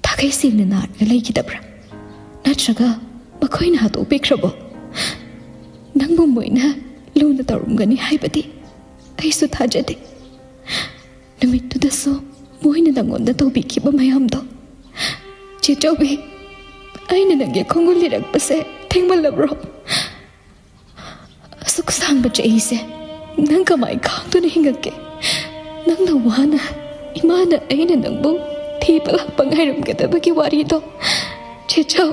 ꯊꯥꯒꯩ ꯁꯦꯡꯅ ꯅꯥꯔꯒ ꯂꯩꯈꯤꯗꯕ꯭ꯔꯥ? ꯅꯠꯇ꯭ꯔꯒ ꯃꯈꯣꯏꯅ ꯍꯥꯠꯇꯣꯛꯄꯤꯈ꯭ꯔꯕꯣ? ꯅꯪꯕꯨ ꯃꯣꯏꯅ ꯂꯨꯅ ꯇꯧꯔꯝꯒꯅꯤ ꯍꯥꯏꯕꯗꯤ ꯑꯩꯁꯨ ꯊꯥꯖꯗꯦ꯫ ꯅꯨꯃꯤꯠꯇꯨꯗꯁꯨ ꯃꯣꯏꯅ ꯅꯪꯉꯣꯟꯗ ꯇꯧꯕꯤꯈꯤꯕ ꯃꯌꯥꯝꯗꯣ, ꯆꯦꯆꯧꯕꯤ, ꯑꯩꯅ ꯅꯪꯒꯤ ꯈꯣꯡꯒꯨꯜ ꯂꯤꯔꯛꯄꯁꯦ ꯊꯦꯡꯃꯜꯂꯕ꯭ꯔꯣ? ꯑꯁꯨꯛ ꯁꯥꯡꯕ ꯆꯍꯤꯁꯦ ꯅꯪ ꯀꯃꯥꯏ ꯈꯥꯡꯗꯨꯅ ꯍꯤꯡꯉꯛꯀꯦ? ꯅꯪꯅ ꯋꯥꯅ ꯏꯃꯥꯅ ꯑꯩꯅ ꯅꯪꯕꯨ ꯊꯤꯕ ꯂꯥꯛꯄ ꯉꯥꯏꯔꯝꯒꯗꯕꯒꯤ ꯋꯥꯔꯤꯗꯣ, ꯆꯦꯆꯧ,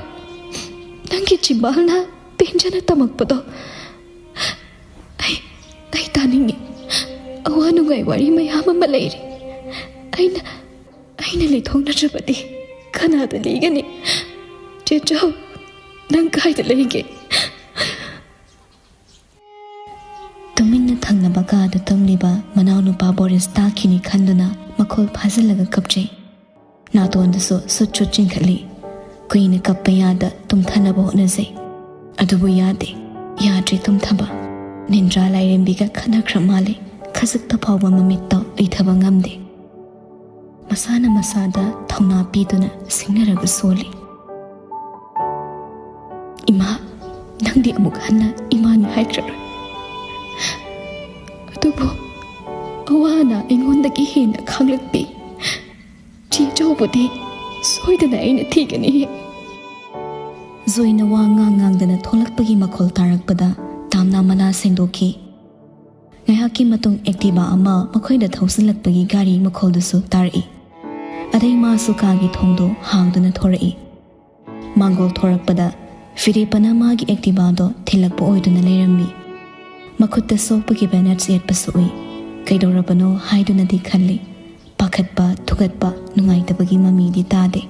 ꯅꯪꯒꯤ ꯆꯤꯝꯕꯥꯜꯅ ꯄꯦꯟꯖꯅ ꯇꯝꯃꯛꯄꯗꯣ ꯑꯩ, ꯑꯩ ꯇꯥꯅꯤꯡꯉꯤ꯫ ꯑꯋꯥ ꯅꯨꯡꯉꯥꯏ ꯋꯥꯔꯤ ꯃꯌꯥꯝ ꯑꯃ ꯂꯩꯔꯤ꯫ ꯑꯩꯅ, ꯑꯩꯅ ꯂꯤꯊꯣꯛꯅꯗ꯭ꯔꯕꯗꯤ ꯀꯅꯥꯗ ꯂꯤꯒꯅꯤ? ꯆꯦꯆꯧ, ꯅꯪ ꯀꯥꯏꯗ ꯂꯩꯒꯦ? ꯇꯨꯃꯤꯟꯅ ꯊꯪꯅꯕ ꯀꯥꯗ ꯇꯨꯝꯂꯤꯕ ꯃꯅꯥꯎꯅꯨꯄꯥ ꯕꯣꯔꯤꯁ ꯇꯥꯈꯤꯅꯤ ꯈꯟꯗꯨꯅ ꯃꯈꯣꯜ ꯐꯥꯖꯤꯜꯂꯒ ꯀꯞꯆꯩ꯫ ꯅꯥꯇꯣꯟꯗꯁꯨ ꯁꯨꯠ ꯁꯨꯠ ꯆꯤꯡꯈꯠꯂꯤ꯫ ꯀꯨꯏꯅ ꯀꯞꯄ ꯌꯥꯗ ꯇꯨꯝꯊꯅꯕ ꯍꯣꯠꯅꯖꯩ꯫ ꯑꯗꯨꯕꯨ ꯌꯥꯗꯦ, ꯌꯥꯗ꯭ꯔꯦ ꯇꯨꯝꯊꯕ꯫ ꯅꯤꯟꯗ꯭ꯔꯥ ꯂꯥꯏꯔꯦꯝꯕꯤꯒ ꯈꯠꯅꯈ꯭ꯔ ꯃꯥꯜꯂꯦ꯫ ꯈꯖꯤꯛꯇ ꯐꯥꯎꯕ ꯃꯃꯤꯠꯇꯣ ꯎꯏꯊꯕ ꯉꯝꯗꯦ꯫ ꯃꯁꯥꯅ ꯃꯁꯥꯗ ꯊꯧꯅꯥ ꯄꯤꯗꯨꯅ ꯁꯤꯡꯅꯔꯒ ꯁꯣꯜꯂꯤ꯫ "ꯏꯃꯥ, ꯅꯪꯗꯤ ꯑꯃꯨꯛ ꯍꯟꯅ ꯏꯃꯥꯅꯤ ꯍꯥꯏꯈ꯭ꯔꯔꯣꯏ꯫ ꯑꯗꯨꯕꯨ ꯑꯋꯥ ꯑꯅꯥ ꯑꯩꯉꯣꯟꯗꯒꯤ ꯍꯦꯟꯅ ꯈꯥꯡꯂꯛꯄꯤ ꯆꯦ ꯆꯧꯕꯗꯤ ꯁꯣꯏꯗꯅ ꯑꯩꯅ ꯊꯤꯒꯅꯤ"꯫ ꯖꯣꯏꯅ ꯋꯥ ꯉꯥꯡ ꯉꯥꯡꯗꯅ ꯊꯣꯛꯂꯛꯄꯒꯤ ꯃꯈꯣꯜ ꯇꯥꯔꯛꯄꯗ ꯇꯥꯝꯅꯥ ꯃꯅꯥ ꯁꯦꯡꯗꯣꯛꯈꯤ꯫ ꯉꯥꯏꯍꯥꯛꯀꯤ ꯃꯇꯨꯡ ꯑꯦꯛꯇꯤꯚꯥ ꯑꯃ ꯃꯈꯣꯏꯗ ꯊꯧꯖꯤꯜꯂꯛꯄꯒꯤ ꯒꯥꯔꯤ ꯃꯈꯣꯜꯗꯨꯁꯨ ꯇꯥꯔꯛꯏ꯫ ꯑꯗꯩ ꯃꯥꯁꯨ ꯀꯥꯒꯤ ꯊꯣꯡꯗꯣ ꯍꯥꯡꯗꯨꯅ ꯊꯣꯔꯛꯏ꯫ ꯃꯥꯡꯒꯣꯜ ꯊꯣꯔꯛꯄꯗ ꯐꯤꯔꯦꯞꯄꯅ ꯃꯥꯒꯤ ꯑꯦꯛꯇꯤꯚꯥꯗꯣ ꯊꯤꯜꯂꯛꯄ ꯑꯣꯏꯗꯨꯅ ꯂꯩꯔꯝꯃꯤ꯫ ꯃꯈꯨꯠꯇ ꯁꯣꯛꯄꯒꯤ ꯕꯦꯟꯗꯦꯖ ꯌꯦꯠꯄꯁꯨ ꯎꯏ꯫ ꯀꯩꯗꯧꯔꯕꯅꯣ ꯍꯥꯏꯗꯨꯅꯗꯤ ꯈꯜꯂꯤ꯫ ꯄꯥꯈꯠꯄ, ꯊꯨꯀꯠꯄ, ꯅꯨꯡꯉꯥꯏꯇꯕꯒꯤ ꯃꯃꯤꯗꯤ ꯇꯥꯗꯦ꯫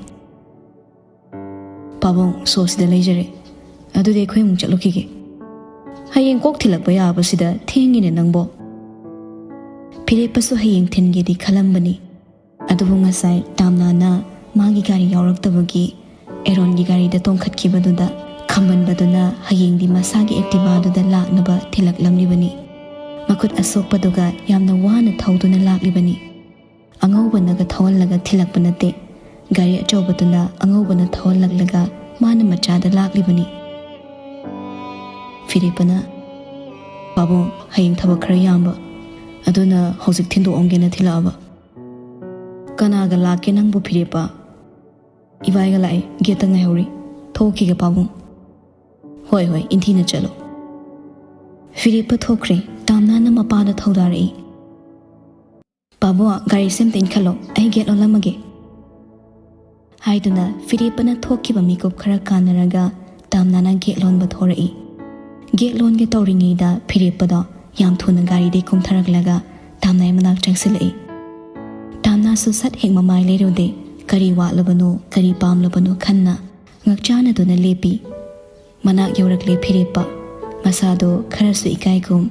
"ꯄꯥꯕꯨꯡ, ꯁꯣꯁꯤꯗ ꯂꯩꯖꯔꯦ꯫ ꯑꯗꯨꯗꯤ ꯑꯩꯈꯣꯏ ꯑꯃꯨꯛ ꯆꯠꯂꯨꯈꯤꯒꯦ꯫ ꯍꯌꯦꯡ ꯀꯣꯛ ꯊꯤꯜꯂꯛꯄ ꯌꯥꯕꯁꯤꯗ ꯊꯦꯡꯉꯤꯅꯦ ꯅꯪꯕꯣ"꯫ ꯐꯤꯔꯦꯞꯄꯁꯨ ꯍꯌꯦꯡ ꯊꯤꯟꯒꯦꯗꯤ ꯈꯜꯂꯝꯕꯅꯤ꯫ ꯑꯗꯨꯕꯨ ꯉꯁꯥꯏ ꯇꯥꯝꯅꯥꯅ ꯃꯥꯒꯤ ꯒꯥꯔꯤ ꯌꯥꯎꯔꯛꯇꯕꯒꯤ ꯑꯦꯔꯣꯟꯒꯤ ꯒꯥꯔꯤꯗ ꯇꯣꯡꯈꯠꯈꯤꯕꯗꯨꯗ ꯈꯝꯕꯟꯕꯗꯨꯅ ꯍꯌꯦꯡꯗꯤ ꯃꯁꯥꯒꯤ ꯑꯦꯛꯇꯤꯚꯥꯗꯨꯗ ꯂꯥꯛꯅꯕ ꯊꯤꯜꯂꯛꯂꯝꯂꯤꯕꯅꯤ꯫ ꯃꯈꯨꯠ ꯑꯁꯣꯛꯄꯗꯨꯒ ꯌꯥꯝꯅ ꯋꯥꯅ ꯊꯧꯗꯨꯅ ꯂꯥꯛꯂꯤꯕꯅꯤ꯫ ꯑꯉꯧꯕꯅꯒ ꯊꯧꯍꯜꯂꯒ ꯊꯤꯜꯂꯛꯄ ꯅꯠꯇꯦ꯫ ꯒꯥꯔꯤ ꯑꯆꯧꯕꯗꯨꯅ ꯑꯉꯧꯕꯅ ꯊꯧꯍꯜꯂꯛꯂꯒ ꯃꯥꯅ ꯃꯆꯥꯗ ꯂꯥꯛꯂꯤꯕꯅꯤ꯫ ꯐꯤꯔꯦꯞꯄꯅ, "ꯄꯥꯕꯨꯡ, ꯍꯌꯦꯡ ꯊꯕꯛ ꯈꯔ ꯌꯥꯝꯕ, ꯑꯗꯨꯅ ꯍꯧꯖꯤꯛ ꯊꯤꯟꯗꯣꯛꯑꯝꯒꯦꯅ ꯊꯤꯜꯂꯛꯑꯕ"꯫ "ꯀꯅꯥꯒ ꯂꯥꯛꯀꯦ ꯅꯪꯕꯨ ꯐꯤꯔꯦꯞꯄ?" "ꯏꯕꯥꯏꯒ ꯂꯥꯛꯑꯦ, ꯒꯦꯠꯇ ꯉꯥꯏꯍꯧꯔꯤ"꯫ "ꯊꯣꯛꯈꯤꯒꯦ ꯄꯥꯕꯨꯡ꯫" "ꯍꯣꯏ ꯍꯣꯏ, ꯏꯟꯊꯤꯅ ꯆꯠꯂꯣ꯫" ꯐꯤꯔꯦꯞꯄ ꯊꯣꯛꯈ꯭ꯔꯦ꯫ ꯇꯥꯝꯅꯥꯅ ꯃꯄꯥꯗ ꯊꯧꯗꯥꯔꯛꯏ꯫ "ꯄꯥꯕꯨꯡ, ꯒꯥꯔꯤꯁꯦ ꯑꯝꯇ ꯏꯟꯈꯠꯂꯣ, ꯑꯩ ꯒꯦꯠ ꯂꯣꯜꯂꯝꯃꯒꯦ" ꯍꯥꯏꯗꯨꯅ ꯐꯤꯔꯦꯞꯄꯅ ꯊꯣꯛꯈꯤꯕ ꯃꯤꯀꯨꯞ ꯈꯔ ꯀꯥꯟꯅꯔꯒ ꯇꯥꯝꯅꯥꯅ ꯒꯦꯠ ꯂꯣꯟꯕ ꯊꯣꯔꯛꯏ꯫ ꯒꯦꯠ ꯂꯣꯟꯒꯦ ꯇꯧꯔꯤꯉꯩꯗ ꯐꯤꯔꯦꯞꯄꯗꯣ ꯌꯥꯝ ꯊꯨꯅ ꯒꯥꯔꯤꯗꯩ ꯀꯨꯝꯊꯔꯛꯂꯒ ꯇꯥꯝꯅꯥꯏ ꯃꯅꯥꯛ ꯆꯪꯁꯤꯜꯂꯛꯏ꯫ ꯇꯥꯝꯅꯥꯁꯨ ꯁꯠ ꯍꯦꯛ ꯃꯃꯥꯏ ꯂꯩꯔꯨꯗꯦ꯫ ꯀꯔꯤ ꯋꯥꯠꯂꯕꯅꯣ, ꯀꯔꯤ ꯄꯥꯝꯂꯕꯅꯣ ꯈꯟꯅ ꯉꯛꯆꯥꯟꯅꯗꯨꯅ ꯂꯦꯞꯄꯤ꯫ ꯃꯅꯥꯛ ꯌꯧꯔꯛꯂꯦ ꯐꯤꯔꯦꯞꯄ꯫ ꯃꯁꯥꯗꯣ ꯈꯔꯁꯨ ꯏꯀꯥꯏꯒꯨꯝ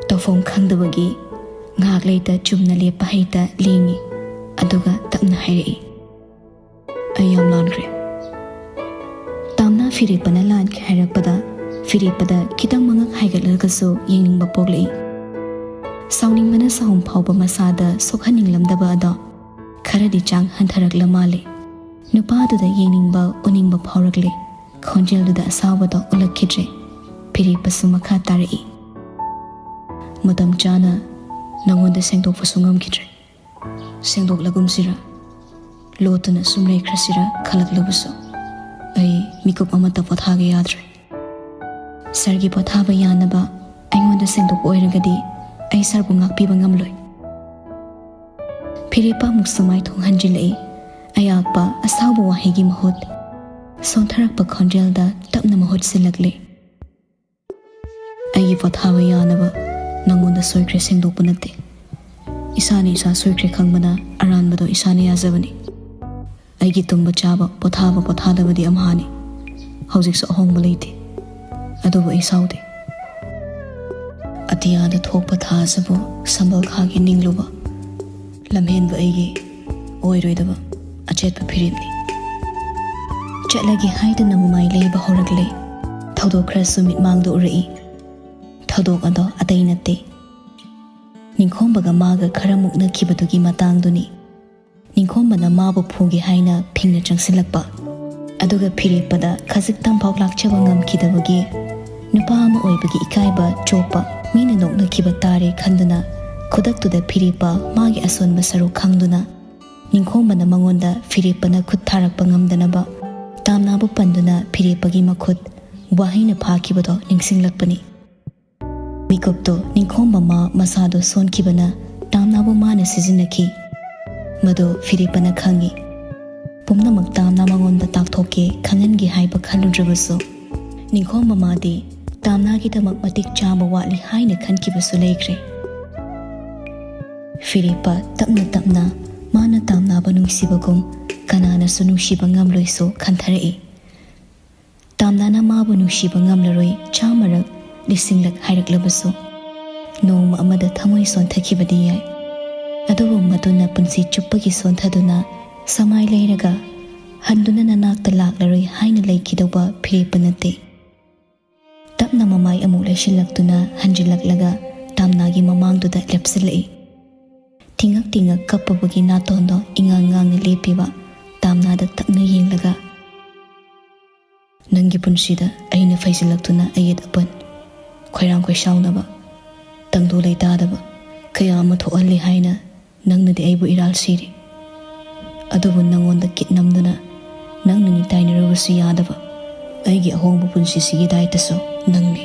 ꯇꯧꯐꯝ ꯈꯪꯗꯕꯒꯤ ꯉꯥꯏꯍꯥꯛ ꯂꯩꯇ ꯆꯨꯝꯅ ꯂꯦꯞꯄ ꯍꯩꯇ ꯂꯦꯡꯉꯤ꯫ ꯑꯗꯨꯒ ꯇꯞꯅ ꯍꯥꯏꯔꯛꯏ, "ꯑꯩ ꯌꯥꯝ ꯂꯥꯟꯈ꯭ꯔꯦ꯫" ꯇꯥꯝꯅꯥ ꯐꯤꯔꯦꯞꯄꯅ ꯂꯥꯟꯈ꯭ꯔꯦ ꯍꯥꯏꯔꯛꯄꯗ ꯐꯤꯔꯦꯞꯄꯗ ꯈꯤꯇꯪ ꯃꯉꯛ ꯍꯥꯏꯒꯠꯂꯒꯁꯨ ꯌꯦꯡꯅꯤꯡꯕ ꯄꯣꯛꯂꯛꯏ꯫ ꯁꯥꯎꯅꯤꯡꯕꯅ ꯁꯥꯎꯍꯨꯝ ꯐꯥꯎꯕ ꯃꯁꯥꯗ ꯁꯣꯛꯍꯟꯅꯤꯡꯂꯝꯗꯕ ꯑꯗꯣ ꯈꯔꯗꯤ ꯆꯥꯡ ꯍꯟꯊꯔꯛꯂ ꯃꯥꯜꯂꯦ꯫ ꯅꯨꯄꯥꯗꯨꯗ ꯌꯦꯡꯅꯤꯡꯕ ꯎꯅꯤꯡꯕ ꯐꯥꯎꯔꯛꯂꯦ꯫ ꯈꯣꯟꯖꯦꯜꯗꯨꯗ ꯑꯁꯥꯎꯕꯗꯣ ꯎꯠꯂꯛꯈꯤꯗ꯭ꯔꯦ꯫ ꯐꯤꯔꯦꯞꯄꯁꯨ ꯃꯈꯥ ꯇꯥꯔꯛꯏ, "ꯃꯇꯝ ꯆꯥꯅ ꯅꯉꯣꯟꯗ ꯁꯦꯡꯗꯣꯛꯄꯁꯨ ꯉꯝꯈꯤꯗ꯭ꯔꯦ꯫ ꯁꯦꯡꯗꯣꯛꯂꯒꯨꯝꯁꯤꯔ, ꯂꯣꯠꯇꯨꯅ ꯁꯨꯝ ꯂꯩꯈ꯭ꯔꯁꯤꯔ ꯈꯜꯂꯛꯂꯕꯁꯨ ꯑꯩ ꯃꯤꯀꯨꯞ ꯑꯃꯠꯇ ꯄꯣꯊꯥꯒꯦ ꯌꯥꯗ꯭ꯔꯦ꯫ ꯁꯥꯔꯒꯤ ꯄꯣꯊꯥꯕ ꯌꯥꯅꯕ ꯑꯩꯉꯣꯟꯗ ꯁꯦꯡꯗꯣꯛꯄ ꯑꯣꯏꯔꯒꯗꯤ ꯑꯩ ꯁꯥꯔꯕꯨ ꯉꯥꯛꯄꯤꯕ ꯉꯝꯂꯣꯏ꯫" ꯐꯤꯔꯦꯞꯄ ꯑꯃꯨꯛꯁꯨ ꯃꯥꯏꯊꯣꯡ ꯍꯟꯖꯤꯜꯂꯛꯏ꯫ ꯑꯌꯥꯛꯄ ꯑꯁꯥꯎꯕ ꯋꯥꯍꯩꯒꯤ ꯃꯍꯨꯠ ꯁꯣꯟꯊꯔꯛꯄ ꯈꯣꯟꯖꯦꯜꯗ ꯇꯞꯅ ꯃꯍꯨꯠ ꯁꯤꯜꯂꯛꯂꯦ꯫ "ꯑꯩꯒꯤ ꯄꯣꯊꯥꯕ ꯌꯥꯅꯕ ꯅꯪꯉꯣꯟꯗ ꯁꯣꯏꯈ꯭ꯔꯦ ꯁꯦꯡꯗꯣꯛꯄ ꯅꯠꯇꯦ꯫ ꯏꯁꯥꯅ ꯏꯁꯥ ꯁꯣꯏꯈ꯭ꯔꯦ ꯈꯪꯕꯅ ꯑꯔꯥꯟꯕꯗꯣ ꯏꯁꯥꯅ ꯌꯥꯖꯕꯅꯤ꯫ ꯑꯩꯒꯤ ꯇꯨꯝꯕ ꯆꯥꯕ, ꯄꯣꯊꯥꯕ ꯄꯣꯊꯥꯗꯕꯗꯤ ꯑꯝꯍꯥꯅꯤ꯫ ꯍꯧꯖꯤꯛꯁꯨ ꯑꯍꯣꯡꯕ ꯂꯩꯇꯦ꯫ ꯑꯗꯨꯕꯨ ꯑꯩ ꯁꯥꯎꯗꯦ꯫ ꯑꯇꯤꯌꯥꯗ ꯊꯣꯛꯄ ꯊꯥ ꯑꯁꯤꯕꯨ ꯁꯝꯕꯜ ꯈꯥꯒꯤ ꯅꯤꯡꯂꯨꯕ, ꯂꯝꯍꯦꯟꯕ ꯑꯩꯒꯤ ꯑꯣꯏꯔꯣꯏꯗꯕ ꯑꯆꯦꯠꯄ ꯐꯤꯔꯦꯞꯅꯤ꯫" ꯆꯠꯂꯒꯦ ꯍꯥꯏꯗꯨꯅ ꯃꯃꯥꯏ ꯂꯩꯕ ꯍꯧꯔꯛꯂꯦ꯫ ꯊꯧꯗꯣꯛ ꯈꯔꯁꯨ ꯃꯤꯠꯃꯥꯡꯗ ꯎꯔꯛꯏ꯫ ꯊꯧꯗꯣꯛ ꯑꯗꯣ ꯑꯇꯩ ꯅꯠꯇꯦ, ꯅꯤꯡꯈꯣꯝꯕꯒ ꯃꯥꯒ ꯈꯔ ꯃꯨꯛꯅꯈꯤꯕꯗꯨꯒꯤ ꯃꯇꯥꯡꯗꯨꯅꯤ꯫ ꯅꯤꯡꯈꯣꯝꯕꯅ ꯃꯥꯕꯨ ꯐꯨꯒꯦ ꯍꯥꯏꯅ ꯐꯤꯡꯅ ꯆꯪꯁꯤꯜꯂꯛꯄ, ꯑꯗꯨꯒ ꯐꯤꯔꯦꯞꯄꯗ ꯈꯖꯤꯛꯇꯪꯐꯥꯎ ꯂꯥꯛꯆꯕ ꯉꯝꯈꯤꯗꯕꯒꯤ ꯅꯨꯄꯥ ꯑꯃ ꯑꯣꯏꯕꯒꯤ ꯏꯀꯥꯏꯕ ꯆꯣꯛꯄ, ꯃꯤꯅ ꯅꯣꯛꯅꯈꯤꯕ ꯇꯥꯔꯦ ꯈꯟꯗꯨꯅ ꯈꯨꯗꯛꯇꯨꯗ ꯐꯤꯔꯦꯞꯄ ꯃꯥꯒꯤ ꯑꯁꯣꯟꯕ ꯁꯔꯨꯛ ꯈꯪꯗꯨꯅ ꯅꯤꯡꯈꯣꯝꯕꯅ ꯃꯉꯣꯟꯗ ꯐꯤꯔꯦꯞꯄꯅ ꯈꯨꯠ ꯊꯥꯔꯛꯄ ꯉꯝꯗꯅꯕ ꯇꯥꯝꯅꯥꯕꯨ ꯄꯟꯗꯨꯅ ꯐꯤꯔꯦꯞꯄꯒꯤ ꯃꯈꯨꯠ ꯋꯥꯍꯩꯅ ꯐꯥꯈꯤꯕꯗꯣ ꯅꯤꯡꯁꯤꯡꯂꯛꯄꯅꯤ꯫ ꯃꯤꯀꯨꯞꯇꯨ ꯅꯤꯡꯈꯣꯝꯕ ꯃꯥ ꯃꯁꯥꯗꯣ ꯁꯣꯟꯈꯤꯕꯅ ꯇꯥꯝꯅꯥꯕꯨ ꯃꯥꯅ ꯁꯤꯖꯤꯟꯅꯈꯤ꯫ ꯃꯗꯨ ꯐꯤꯔꯦꯞꯄꯅ ꯈꯪꯏ꯫ ꯄꯨꯝꯅꯃꯛ ꯇꯥꯝꯅꯥ ꯃꯉꯣꯟꯗ ꯇꯥꯛꯊꯣꯛꯀꯦ, ꯈꯪꯍꯟꯒꯦ ꯍꯥꯏꯕ ꯈꯜꯂꯨꯗ꯭ꯔꯕꯁꯨ, ꯅꯤꯡꯈꯣꯝꯕ ꯃꯥꯗꯤ ꯇꯥꯝꯅꯥꯒꯤꯗꯃꯛ ꯃꯇꯤꯛ ꯆꯥꯕ ꯋꯥꯠꯂꯤ ꯍꯥꯏꯅ ꯈꯟꯈꯤꯕꯁꯨ ꯂꯩꯈ꯭ꯔꯦ꯫ ꯐꯤꯔꯦꯞꯄ ꯇꯞꯅ ꯇꯞꯅ ꯃꯥꯅ ꯇꯥꯝꯅꯥꯕ ꯅꯨꯡꯁꯤꯕꯒꯨꯝ ꯀꯅꯥꯅꯁꯨ ꯅꯨꯡꯁꯤꯕ ꯉꯝꯂꯣꯏꯁꯨ ꯈꯟꯊꯔꯛꯏ꯫ ꯇꯥꯝꯅꯥꯅ ꯃꯥꯕꯨ ꯅꯨꯡꯁꯤꯕ ꯉꯝꯂꯔꯣꯏ ꯆꯥꯝꯃꯔꯛ, ꯂꯤꯁꯤꯡꯂꯛ ꯍꯥꯏꯔꯛꯂꯕꯁꯨ, ꯅꯣꯡꯃ ꯑꯃꯗ ꯊꯃꯣꯏ ꯁꯣꯟꯊꯈꯤꯕꯗꯤ ꯌꯥꯏ꯫ ꯑꯗꯨꯕꯨ ꯃꯗꯨꯅ ꯄꯨꯟꯁꯤ ꯆꯨꯞꯄꯒꯤ ꯁꯣꯟꯊꯗꯨꯅ ꯁꯃꯥꯏ ꯂꯩꯔꯒ ꯍꯟꯗꯨꯅ ꯅꯅꯥꯛꯇ ꯂꯥꯛꯂꯔꯣꯏ ꯍꯥꯏꯅ ꯂꯩꯈꯤꯗꯧꯕ ꯐꯤꯔꯦꯞꯄ ꯅꯠꯇꯦ꯫ ꯇꯞꯅ ꯃꯃꯥꯏ ꯑꯃꯨꯛ ꯂꯩꯁꯤꯜꯂꯛꯇꯨꯅ ꯍꯟꯖꯤꯜꯂꯛꯂꯒ ꯇꯥꯝꯅꯥꯒꯤ ꯃꯃꯥꯡꯗꯨꯗ ꯂꯦꯞꯁꯤꯜꯂꯛꯏ꯫ ꯇꯤꯡꯉꯛ ꯇꯤꯡꯉꯛ ꯀꯞꯄꯕꯒꯤ ꯅꯥꯇꯣꯟꯗꯣ ꯏꯉꯥꯡ ꯉꯥꯡꯅ ꯂꯦꯞꯄꯤꯕ ꯇꯥꯝꯅꯥꯗ ꯇꯞꯅ ꯌꯦꯡꯂꯒ, "ꯅꯪꯒꯤ ꯄꯨꯟꯁꯤꯗ ꯑꯩꯅ ꯐꯩꯖꯤꯜꯂꯛꯇꯨꯅ ꯑꯌꯦꯠ ꯑꯄꯟ, ꯈꯣꯏꯔꯥꯡ ꯈꯣꯏꯁꯥꯎꯅꯕ, ꯇꯪꯗꯨ ꯂꯩꯇꯥꯗꯕ ꯀꯌꯥ ꯑꯃ ꯊꯣꯛꯍꯜꯂꯤ ꯍꯥꯏꯅ ꯅꯪꯅꯗꯤ ꯑꯩꯕꯨ ꯏꯔꯥꯜ ꯁꯤꯔꯤ꯫ ꯑꯗꯨꯕꯨ ꯅꯪꯉꯣꯟꯗ ꯀꯤꯠ ꯅꯝꯗꯨꯅ ꯅꯪꯅꯅꯤ ꯇꯥꯏꯅꯔꯨꯕꯁꯨ ꯌꯥꯗꯕ ꯑꯩꯒꯤ ꯑꯍꯣꯡꯕ ꯄꯨꯟꯁꯤꯁꯤꯒꯤ ꯗꯥꯏꯇꯁꯨ ꯅꯪꯅꯤ꯫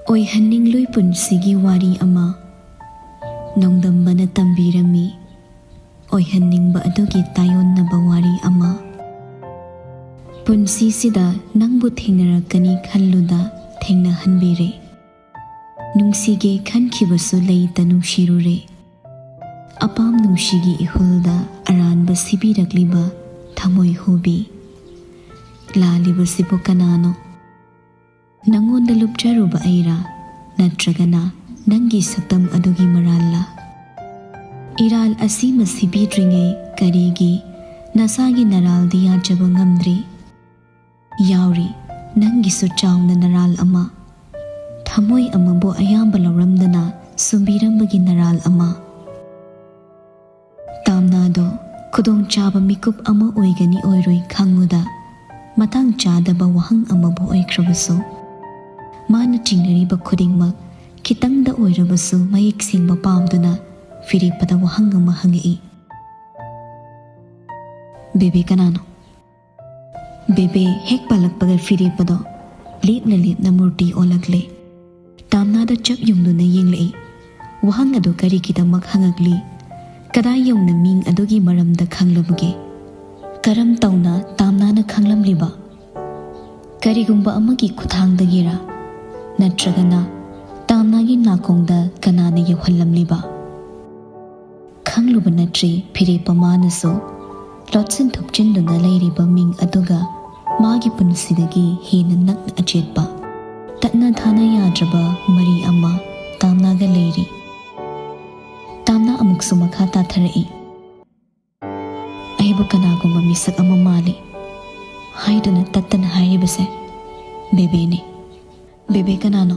ꯑꯣꯏꯍꯟꯅꯤꯡꯂꯣꯏ ꯄꯨꯟꯁꯤꯒꯤ ꯋꯥꯔꯤ ꯑꯃ ꯅꯣꯡꯗꯝꯕꯅ ꯇꯝꯕꯤꯔꯝꯃꯤ꯫ ꯑꯣꯏꯍꯟꯅꯤꯡꯕ ꯑꯗꯨꯒꯤ ꯇꯥꯏꯌꯣꯟꯅꯕ ꯋꯥꯔꯤ ꯑꯃ꯫ ꯄꯨꯟꯁꯤꯁꯤꯗ ꯅꯪꯕꯨ ꯊꯦꯡꯅꯔꯛꯀꯅꯤ ꯈꯜꯂꯨꯗ ꯊꯦꯡꯅꯍꯟꯕꯤꯔꯦ꯫ ꯅꯨꯡꯁꯤꯒꯦ ꯈꯟꯈꯤꯕꯁꯨ ꯂꯩꯇ ꯅꯨꯡꯁꯤꯔꯨꯔꯦ꯫ ꯑꯄꯥꯝ ꯅꯨꯡꯁꯤꯒꯤ ꯏꯍꯨꯜꯗ ꯑꯔꯥꯟꯕ ꯁꯤꯕꯤꯔꯛꯂꯤꯕ ꯊꯃꯣꯏ ꯍꯨꯕꯤ꯫ ꯂꯥꯜꯂꯤꯕꯁꯤꯕꯨ ꯀꯅꯥꯅꯣ? ꯅꯪꯉꯣꯟꯗ ꯂꯨꯞꯆꯔꯨꯕ ꯑꯩꯔꯥ? ꯅꯠꯇ꯭ꯔꯒꯅ ꯅꯪꯒꯤ ꯁꯛꯇꯝ ꯑꯗꯨꯒꯤ ꯃꯔꯥꯜꯂ? ꯏꯔꯥꯜ ꯑꯁꯤꯃ ꯁꯤꯕꯤꯗ꯭ꯔꯤꯉꯩ ꯀꯔꯤꯒꯤ ꯅꯁꯥꯒꯤ ꯅꯔꯥꯜꯗꯤ ꯌꯥꯖꯕ ꯉꯝꯗ꯭ꯔꯤ? ꯌꯥꯎꯔꯤ, ꯅꯪꯒꯤꯁꯨ ꯆꯥꯎꯅ ꯅꯔꯥꯜ ꯑꯃ꯫ ꯊꯃꯣꯏ ꯑꯃꯕꯨ ꯑꯌꯥꯝꯕ ꯂꯧꯔꯝꯗꯅ ꯁꯨꯝꯕꯤꯔꯝꯕꯒꯤ ꯅꯔꯥꯜ ꯑꯃ꯫ ꯇꯥꯝꯅꯥꯗꯣ ꯈꯨꯗꯣꯡꯆꯥꯕ ꯃꯤꯀꯨꯞ ꯑꯃ ꯑꯣꯏꯒꯅꯤ ꯑꯣꯏꯔꯣꯏ ꯈꯪꯉꯨꯗ, ꯃꯇꯥꯡ ꯆꯥꯗꯕ ꯋꯥꯍꯪ ꯑꯃꯕꯨ ꯑꯣꯏꯈ꯭ꯔꯕꯁꯨ, ꯃꯥꯅ ꯆꯤꯡꯅꯔꯤꯕ ꯈꯨꯗꯤꯡꯃꯛ ꯈꯤꯇꯪꯗ ꯑꯣꯏꯔꯕꯁꯨ ꯃꯌꯦꯛ ꯁꯦꯡꯕ ꯄꯥꯝꯗꯨꯅ ꯐꯤꯔꯦꯞꯄꯗ ꯋꯥꯍꯪ ꯑꯃ ꯍꯪꯉꯛꯏ꯫ "ꯕꯦꯕꯦ ꯀꯅꯥꯅꯣ?" ꯕꯦꯕꯦ ꯍꯦꯛ ꯄꯥꯜꯂꯛꯄꯒ ꯐꯤꯔꯦꯞꯄꯗꯣ ꯂꯦꯞꯅ ꯂꯦꯞꯅ ꯃꯨꯔꯇꯤ ꯑꯣꯜꯂꯛꯂꯦ꯫ ꯇꯥꯝꯅꯥꯗ ꯆꯞ ꯌꯨꯡꯗꯨꯅ ꯌꯦꯡꯂꯛꯏ꯫ ꯋꯥꯍꯪ ꯑꯗꯨ ꯀꯔꯤꯒꯤꯗꯃꯛ ꯍꯪꯉꯛꯂꯤ? ꯀꯗꯥꯏ ꯌꯧꯅ ꯃꯤꯡ ꯑꯗꯨꯒꯤ ꯃꯔꯝꯗ ꯈꯪꯂꯕꯒꯦ? ꯀꯔꯝ ꯇꯧꯅ ꯇꯥꯝꯅꯥꯅ ꯈꯪꯂꯝꯂꯤꯕ? ꯀꯔꯤꯒꯨꯝꯕ ꯑꯃꯒꯤ ꯈꯨꯠꯊꯥꯡꯗꯒꯤꯔꯥ? ꯅꯠꯇ꯭ꯔꯒꯅ ꯇꯥꯝꯅꯥꯒꯤ ꯅꯥꯀꯣꯡꯗ ꯀꯅꯥꯅ ꯌꯧꯍꯜꯂꯝꯂꯤꯕ? ꯈꯪꯂꯨꯕ ꯅꯠꯇ꯭ꯔꯤ ꯐꯤꯔꯦꯞꯄ ꯃꯥꯅꯁꯨ꯫ ꯂꯣꯠꯁꯤꯟ ꯊꯨꯞꯆꯤꯟꯗꯨꯅ ꯂꯩꯔꯤꯕ ꯃꯤꯡ ꯑꯗꯨꯒ ꯃꯥꯒꯤ ꯄꯨꯟꯁꯤꯗꯒꯤ ꯍꯦꯟꯅ ꯅꯛꯅ ꯑꯆꯦꯠꯄ, ꯇꯠꯅ ꯊꯥꯅ ꯌꯥꯗ꯭ꯔꯕ ꯃꯔꯤ ꯑꯃ ꯇꯥꯝꯅꯥꯒ ꯂꯩꯔꯤ꯫ ꯇꯥꯝꯅꯥ ꯑꯃꯨꯛꯁꯨ ꯃꯈꯥ ꯇꯥꯊꯔꯛꯏ꯫ "ꯑꯩꯕꯨ ꯀꯅꯥꯒꯨꯝꯕ ꯃꯤꯁꯛ ꯑꯃ ꯃꯥꯜꯂꯤ" ꯍꯥꯏꯗꯨꯅ ꯇꯠꯇꯅ ꯍꯥꯏꯔꯤꯕꯁꯦ ꯕꯦꯕꯦꯅꯤ꯫ "ꯕꯦꯕꯦ ꯀꯅꯥꯅꯣ?"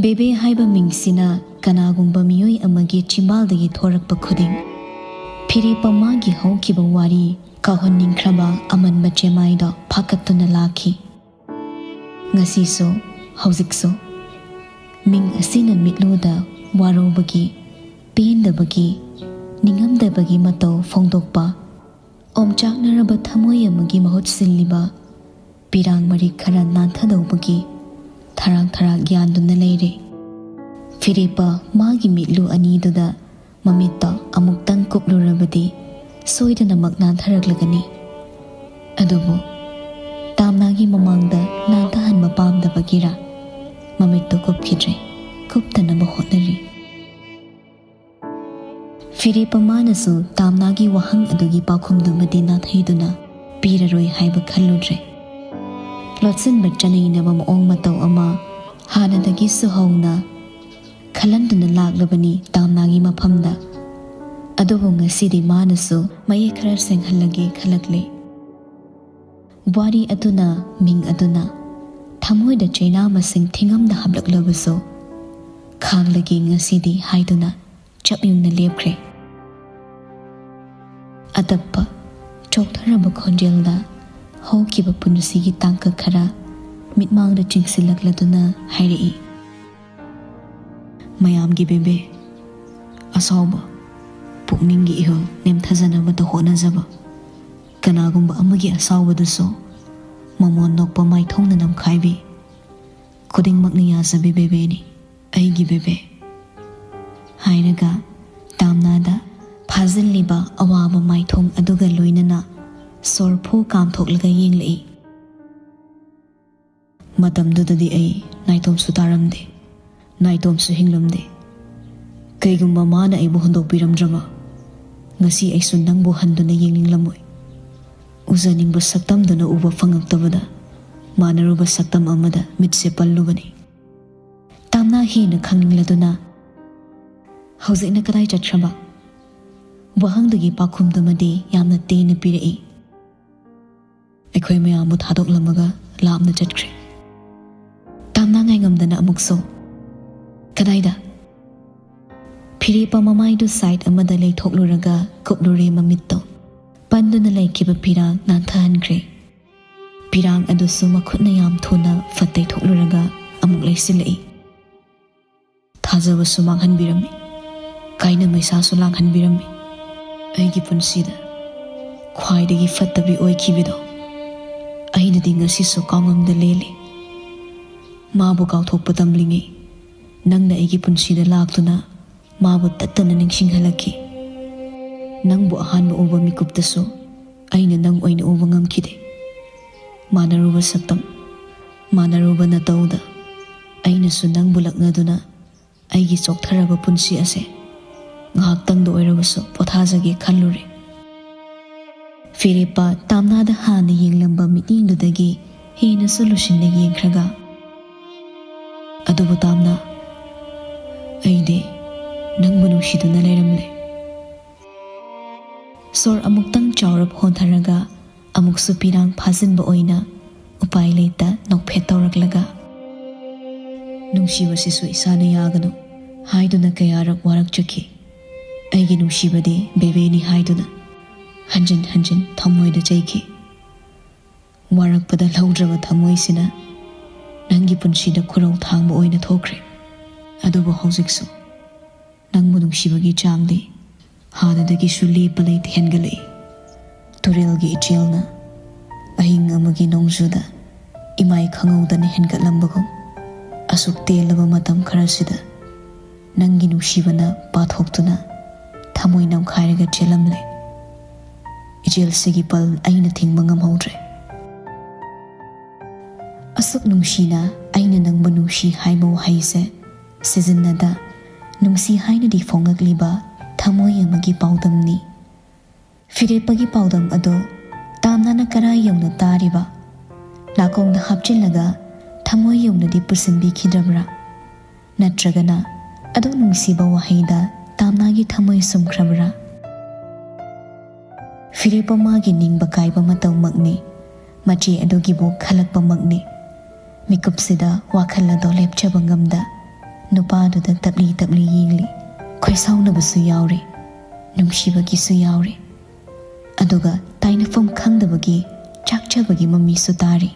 ꯕꯦꯕꯦ ꯍꯥꯏꯕ ꯃꯤꯡꯁꯤꯅ ꯀꯅꯥꯒꯨꯝꯕ ꯃꯤꯑꯣꯏ ꯑꯃꯒꯤ ꯆꯤꯝꯕꯥꯜꯗꯒꯤ ꯊꯣꯔꯛꯄ ꯈꯨꯗꯤꯡ, ꯐꯤꯔꯦꯞꯄ ꯃꯥꯒꯤ ꯍꯧꯈꯤꯕ ꯋꯥꯔꯤ ꯀꯥꯎꯍꯟꯅꯤꯡꯈ꯭ꯔꯕ ꯑꯃꯟꯕ ꯆꯦꯃꯥꯏꯗꯣ ꯐꯥꯀꯠꯇꯨꯅ ꯂꯥꯛꯈꯤ꯫ ꯉꯁꯤꯁꯨ, ꯍꯧꯖꯤꯛꯁꯨ ꯃꯤꯡ ꯑꯁꯤꯅ ꯃꯤꯠꯂꯨꯗ ꯋꯥꯔꯧꯕꯒꯤ, ꯄꯦꯟꯗꯕꯒꯤ, ꯅꯤꯡꯉꯝꯗꯕꯒꯤ ꯃꯇꯧ ꯐꯣꯡꯗꯣꯛꯄ, ꯑꯣꯝꯆꯥꯛꯅꯔꯕ ꯊꯃꯣꯏ ꯑꯃꯒꯤ ꯃꯍꯨꯠ ꯁꯤꯜꯂꯤꯕ ꯄꯤꯔꯥꯡ ꯃꯔꯤꯛ ꯈꯔ ꯅꯥꯟꯊꯗꯧꯕꯒꯤ ꯊꯔꯥꯛ ꯊꯔꯥꯛ ꯌꯥꯟꯗꯨꯅ ꯂꯩꯔꯦ꯫ ꯐꯤꯔꯦꯞꯄ ꯃꯥꯒꯤ ꯃꯤꯠꯂꯨ ꯑꯅꯤꯗꯨꯗ ꯃꯃꯤꯠꯇꯣ ꯑꯃꯨꯛꯇꯪ ꯀꯨꯞꯂꯨꯔꯕꯗꯤ ꯁꯣꯏꯗꯅꯃꯛ ꯅꯥꯟꯊꯔꯛꯂꯒꯅꯤ꯫ ꯑꯗꯨꯕꯨ ꯇꯥꯝꯅꯥꯒꯤ ꯃꯃꯥꯡꯗ ꯅꯥꯟꯊꯍꯟꯕ ꯄꯥꯝꯗꯕꯒꯤꯔꯥ ꯃꯃꯤꯠꯇꯨ ꯀꯨꯞꯈꯤꯗ꯭ꯔꯦ, ꯀꯨꯞꯇꯅꯕ ꯍꯣꯠꯅꯔꯤ꯫ ꯐꯤꯔꯦꯞꯄ ꯃꯥꯅꯁꯨ ꯇꯥꯝꯅꯥꯒꯤ ꯋꯥꯍꯪ ꯑꯗꯨꯒꯤ ꯄꯥꯎꯈꯨꯝꯗꯨꯃꯗꯤ ꯅꯥꯊꯩꯗꯨꯅ ꯄꯤꯔꯔꯣꯏ ꯍꯥꯏꯕ ꯈꯜꯂꯨꯗ꯭ꯔꯦ꯫ ꯂꯣꯠꯁꯤꯟꯕ ꯆꯅꯩꯅꯕ ꯃꯑꯣꯡ ꯃꯇꯧ ꯑꯃ ꯍꯥꯟꯅꯗꯒꯤꯁꯨ ꯍꯧꯅ ꯈꯜꯍꯟꯗꯨꯅ ꯂꯥꯛꯂꯕꯅꯤ ꯇꯥꯝꯅꯥꯒꯤ ꯃꯐꯝꯗ꯫ ꯑꯗꯨꯕꯨ ꯉꯁꯤꯗꯤ ꯃꯥꯅꯁꯨ ꯃꯌꯦꯛ ꯈꯔ ꯁꯦꯡꯍꯜꯂꯒꯦ ꯈꯜꯂꯛꯂꯦ꯫ ꯋꯥꯔꯤ ꯑꯗꯨꯅ, ꯃꯤꯡ ꯑꯗꯨꯅ ꯊꯃꯣꯏꯗ ꯆꯩꯅꯥ ꯃꯁꯤꯡ ꯊꯤꯉꯝꯗ ꯍꯥꯞꯂꯛꯂꯕꯁꯨ, "ꯈꯥꯡꯂꯒꯦ ꯉꯁꯤꯗꯤ" ꯍꯥꯏꯗꯨꯅ ꯆꯞ ꯌꯨꯡꯅ ꯂꯦꯞꯈ꯭ꯔꯦ꯫ ꯑꯇꯞꯄ, ꯆꯣꯛꯊꯔꯕ ꯈꯣꯟꯖꯦꯜꯗ ꯍꯧꯈꯤꯕ ꯄꯨꯟꯁꯤꯒꯤ ꯇꯥꯡꯀꯛ ꯈꯔ ꯃꯤꯠꯃꯥꯡꯗ ꯆꯤꯡꯁꯤꯜꯂꯛꯂꯗꯨꯅ ꯍꯥꯏꯔꯛꯏ, "ꯃꯌꯥꯝꯒꯤ ꯕꯦꯕꯦ, ꯑꯁꯥꯎꯕ, ꯄꯨꯛꯅꯤꯡꯒꯤ ꯏꯍꯨꯜ ꯅꯦꯝꯊꯖꯅꯕꯗ ꯍꯣꯠꯅꯖꯕ꯫ ꯀꯅꯥꯒꯨꯝꯕ ꯑꯃꯒꯤ ꯑꯁꯥꯎꯕꯗꯨꯁꯨ ꯃꯃꯣꯟ ꯅꯣꯛꯄ ꯃꯥꯏꯊꯣꯡꯅ ꯅꯝꯈꯥꯏꯕꯤ꯫ "ꯈꯨꯗꯤꯡꯃꯛꯅ ꯌꯥꯖꯕꯤ ꯕꯦꯕꯦꯅꯤ, ꯑꯩꯒꯤ ꯕꯦꯕꯦ" ꯍꯥꯏꯔꯒ ꯇꯥꯝꯅꯥꯗ ꯐꯥꯖꯤꯜꯂꯤꯕ ꯑꯋꯥꯕ ꯃꯥꯏꯊꯣꯡ ꯑꯗꯨꯒ ꯂꯣꯏꯅꯅ ꯁꯣꯔ ꯐꯨ ꯀꯥꯝꯊꯣꯛꯂꯒ ꯌꯦꯡꯂꯛꯏ꯫ ꯃꯇꯝꯗꯨꯗꯗꯤ ꯑꯩ ꯅꯥꯏꯇꯣꯝꯁꯨ ꯇꯥꯔꯝꯗꯦ, ꯅꯥꯏꯇꯣꯝꯁꯨ ꯍꯤꯡꯂꯝꯗꯦ꯫ ꯀꯩꯒꯨꯝꯕ ꯃꯥꯅ ꯑꯩꯕꯨ ꯍꯨꯟꯗꯣꯛꯄꯤꯔꯝꯗ꯭ꯔꯕ, ꯉꯁꯤ ꯑꯩꯁꯨ ꯅꯪꯕꯨ ꯍꯟꯗꯨꯅ ꯌꯦꯡꯅꯤꯡꯂꯝꯃꯣꯏ꯫ ꯎꯖꯅꯤꯡꯕ ꯁꯛꯇꯝꯗꯨꯅ ꯎꯕ ꯐꯪꯉꯛꯇꯕꯗ ꯃꯥꯟꯅꯔꯨꯕ ꯁꯛꯇꯝ ꯑꯃꯗ ꯃꯤꯠꯁꯦ ꯄꯜꯂꯨꯕꯅꯤ꯫ ꯇꯥꯝꯅꯥ ꯍꯦꯟꯅ ꯈꯪꯅꯤꯡꯂꯗꯨꯅ, "ꯍꯧꯖꯤꯛꯅ ꯀꯗꯥꯏ ꯆꯠꯈ꯭ꯔꯕ?" ꯋꯥꯍꯪꯗꯨꯒꯤ ꯄꯥꯎꯈꯨꯝꯗꯨꯃꯗꯤ ꯌꯥꯝꯅ ꯇꯦꯟꯅ ꯄꯤꯔꯛꯏ꯫ ꯑꯩꯈꯣꯏ ꯃꯌꯥꯝꯕꯨ ꯊꯥꯗꯣꯛꯂꯝꯃꯒ ꯂꯥꯞꯅ ꯆꯠꯈ꯭ꯔꯦ꯫ ꯇꯥꯝꯅꯥ ꯉꯥꯏꯉꯝꯗꯅ ꯑꯃꯨꯛꯁꯨ, "ꯀꯗꯥꯏꯗ?" ꯐꯤꯔꯦꯞꯄ ꯃꯃꯥꯏꯗꯨ ꯁꯥꯏꯠ ꯑꯃꯗ ꯂꯩꯊꯣꯛꯂꯨꯔꯒ ꯀꯨꯞꯂꯨꯔꯦ ꯃꯃꯤꯠꯇꯣ꯫ ꯄꯟꯗꯨꯅ ꯂꯩꯈꯤꯕ ꯐꯤꯔꯥꯡ ꯅꯥꯟꯊꯍꯟꯈ꯭ꯔꯦ꯫ ꯐꯤꯔꯥꯡ ꯑꯗꯨꯁꯨ ꯃꯈꯨꯠꯅ ꯌꯥꯝ ꯊꯨꯅ ꯐꯠ ꯇꯩꯊꯣꯛꯂꯨꯔꯒ ꯑꯃꯨꯛ ꯂꯩꯁꯤꯜꯂꯛꯏ꯫ ꯊꯥꯖꯕꯁꯨ ꯃꯥꯡꯍꯟꯕꯤꯔꯝꯃꯤ, ꯀꯥꯏꯅ ꯃꯩꯁꯥꯁꯨ ꯂꯥꯡꯍꯟꯕꯤꯔꯝꯃꯤ꯫ ꯑꯩꯒꯤ ꯄꯨꯟꯁꯤꯗ ꯈ꯭ꯋꯥꯏꯗꯒꯤ ꯐꯠꯇꯕꯤ ꯑꯣꯏꯈꯤꯕꯗꯣ ꯑꯩꯅꯗꯤ ꯉꯁꯤꯁꯨ ꯀꯥꯎꯉꯝꯗ ꯂꯦꯜꯂꯤ꯫ ꯃꯥꯕꯨ ꯀꯥꯎꯊꯣꯛꯄ ꯇꯝꯂꯤꯉꯩ ꯅꯪꯅ ꯑꯩꯒꯤ ꯄꯨꯟꯁꯤꯗ ꯂꯥꯛꯇꯨꯅ ꯃꯥꯕꯨ ꯇꯠꯇꯅ ꯅꯤꯡꯁꯤꯡꯍꯜꯂꯛꯈꯤ꯫ ꯅꯪꯕꯨ ꯑꯍꯥꯟꯕ ꯎꯕ ꯃꯤꯀꯨꯞꯇꯁꯨ ꯑꯩꯅ ꯅꯪ ꯑꯣꯏꯅ ꯎꯕ ꯉꯝꯈꯤꯗꯦ꯫ ꯃꯥꯟꯅꯔꯨꯕ ꯁꯛꯇꯝ, ꯃꯥꯟꯅꯔꯨꯕ ꯅꯇꯧꯗ ꯑꯩꯅꯁꯨ ꯅꯪꯕꯨ ꯂꯛꯅꯗꯨꯅ ꯑꯩꯒꯤ ꯆꯣꯛꯊꯔꯕ ꯄꯨꯟꯁꯤ ꯑꯁꯦ ꯉꯥꯏꯍꯥꯛꯇꯪꯗ ꯑꯣꯏꯔꯕꯁꯨ ꯄꯣꯊꯥꯖꯒꯦ ꯈꯜꯂꯨꯔꯦ꯫ ꯐꯤꯔꯦꯞꯄ ꯇꯥꯝꯅꯥꯗ ꯍꯥꯟꯅ ꯌꯦꯡꯂꯝꯕ ꯃꯤꯠꯌꯦꯡꯗꯨꯗꯒꯤ ꯍꯦꯟꯅꯁꯨ ꯂꯨꯁꯤꯟꯅ ꯌꯦꯡꯈ꯭ꯔꯒ, "ꯑꯗꯨꯕꯨ ꯇꯥꯝꯅꯥ, ꯑꯩꯗꯤ ꯅꯪꯕꯨ ꯅꯨꯡꯁꯤꯗꯨꯅ ꯂꯩꯔꯝꯂꯦ"꯫ ꯁꯣꯔ ꯑꯃꯨꯛꯇꯪ ꯆꯥꯎꯔꯞ ꯍꯣꯟꯊꯔꯒ ꯑꯃꯨꯛꯁꯨ ꯄꯤꯔꯥꯡ ꯐꯥꯖꯤꯟꯕ ꯑꯣꯏꯅ ꯎꯄꯥꯏ ꯂꯩꯇ ꯅꯣꯛꯐꯦꯠ ꯇꯧꯔꯛꯂꯒ, "ꯅꯨꯡꯁꯤꯕꯁꯤꯁꯨ ꯏꯁꯥꯅ ꯌꯥꯒꯅꯨ" ꯍꯥꯏꯗꯨꯅ ꯀꯌꯥꯔꯛ ꯋꯥꯔꯛꯆꯈꯤ꯫ ꯑꯩꯒꯤ ꯅꯨꯡꯁꯤꯕꯗꯤ ꯕꯦꯕꯦꯅꯤ ꯍꯥꯏꯗꯨꯅ ꯍꯟꯖꯤꯟ ꯍꯟꯖꯤꯟ ꯊꯃꯣꯏꯗ ꯆꯩꯈꯤ꯫ ꯋꯥꯔꯛꯄꯗ ꯂꯧꯗ꯭ꯔꯕ ꯊꯃꯣꯏꯁꯤꯅ ꯅꯪꯒꯤ ꯄꯨꯟꯁꯤꯗ ꯈꯨꯔꯧ ꯊꯥꯡꯕ ꯑꯣꯏꯅ ꯊꯣꯛꯈ꯭ꯔꯦ꯫ ꯑꯗꯨꯕꯨ ꯍꯧꯖꯤꯛꯁꯨ ꯅꯪꯕꯨ ꯅꯨꯡꯁꯤꯕꯒꯤ ꯆꯥꯡꯗꯤ ꯍꯥꯟꯅꯗꯒꯤꯁꯨ ꯂꯦꯞꯄ ꯂꯩꯇ ꯍꯦꯟꯒꯠꯂꯛꯏ꯫ ꯇꯨꯔꯦꯜꯒꯤ ꯏꯆꯦꯜꯅ ꯑꯍꯤꯡ ꯑꯃꯒꯤ ꯅꯣꯡꯖꯨꯗ ꯏꯃꯥꯏ ꯈꯪꯍꯧꯗꯅ ꯍꯦꯟꯒꯠꯂꯝꯕꯒꯨꯝ, ꯑꯁꯨꯛ ꯇꯦꯜꯂꯕ ꯃꯇꯝ ꯈꯔꯁꯤꯗ ꯅꯪꯒꯤ ꯅꯨꯡꯁꯤꯕꯅ ꯄꯥꯊꯣꯛꯇꯨꯅ ꯊꯃꯣꯏ ꯅꯝꯈꯥꯏꯔꯒ ꯆꯦꯜꯂꯝꯂꯦ꯫ ꯏꯆꯦꯜꯁꯤꯒꯤ ꯄꯜ ꯑꯩꯅ ꯊꯤꯡꯕ ꯉꯝꯍꯧꯗ꯭ꯔꯦ꯫ ꯑꯁꯨꯛ ꯅꯨꯡꯁꯤꯅ ꯑꯩꯅ ꯅꯪꯕꯨ ꯅꯨꯡꯁꯤ ꯍꯥꯏꯕ ꯋꯥꯍꯩꯁꯦ ꯁꯤꯖꯤꯟꯅꯗ, ꯅꯨꯡꯁꯤ ꯍꯥꯏꯅꯗꯤ ꯐꯣꯡꯉꯛꯂꯤꯕ ꯊꯃꯣꯏ ꯑꯃꯒꯤ ꯄꯥꯎꯗꯝꯅꯤ꯫ ꯐꯤꯔꯦꯞꯄꯒꯤ ꯄꯥꯎꯗꯝ ꯑꯗꯨ ꯇꯥꯝꯅꯥꯅ ꯀꯔꯥꯏ ꯌꯧꯅ ꯇꯥꯔꯤꯕ? ꯅꯥꯀꯣꯡꯗ ꯍꯥꯞꯆꯤꯜꯂꯒ ꯊꯃꯣꯏ ꯌꯧꯅꯗꯤ ꯄꯨꯁꯤꯟꯕꯤꯈꯤꯗ꯭ꯔꯕ꯭ꯔꯥ? ꯅꯠꯇ꯭ꯔꯒꯅ ꯑꯗꯨꯛ ꯅꯨꯡꯁꯤꯕ ꯋꯥꯍꯩꯗ ꯇꯥꯝꯅꯥꯒꯤ ꯊꯃꯣꯏ ꯁꯨꯝꯈ꯭ꯔꯕ꯭ꯔꯥ? ꯐꯤꯔꯦꯞꯄ ꯃꯥꯒꯤ ꯅꯤꯡꯕ ꯀꯥꯏꯕ ꯃꯇꯧꯃꯛꯅꯤ꯫ ꯃꯆꯦ ꯑꯗꯨꯒꯤꯕꯨ ꯈꯜꯂꯛꯄꯃꯛꯅꯤ꯫ ꯃꯤꯀꯨꯞꯁꯤꯗ ꯋꯥꯈꯜ ꯑꯗꯣ ꯂꯦꯞꯆꯕ ꯉꯝꯗ ꯅꯨꯄꯥꯗꯨꯗ ꯇꯞꯂꯤ ꯇꯞꯂꯤ ꯌꯦꯡꯂꯤ꯫ ꯈꯣꯏꯁꯥꯎꯅꯕꯁꯨ ꯌꯥꯎꯔꯤ, ꯅꯨꯡꯁꯤꯕꯒꯤꯁꯨ ꯌꯥꯎꯔꯤ, ꯑꯗꯨꯒ ꯇꯥꯏꯅꯐꯝ ꯈꯪꯗꯕꯒꯤ ꯆꯥꯛꯆꯕꯒꯤ ꯃꯃꯤꯁꯨ ꯇꯥꯔꯤ꯫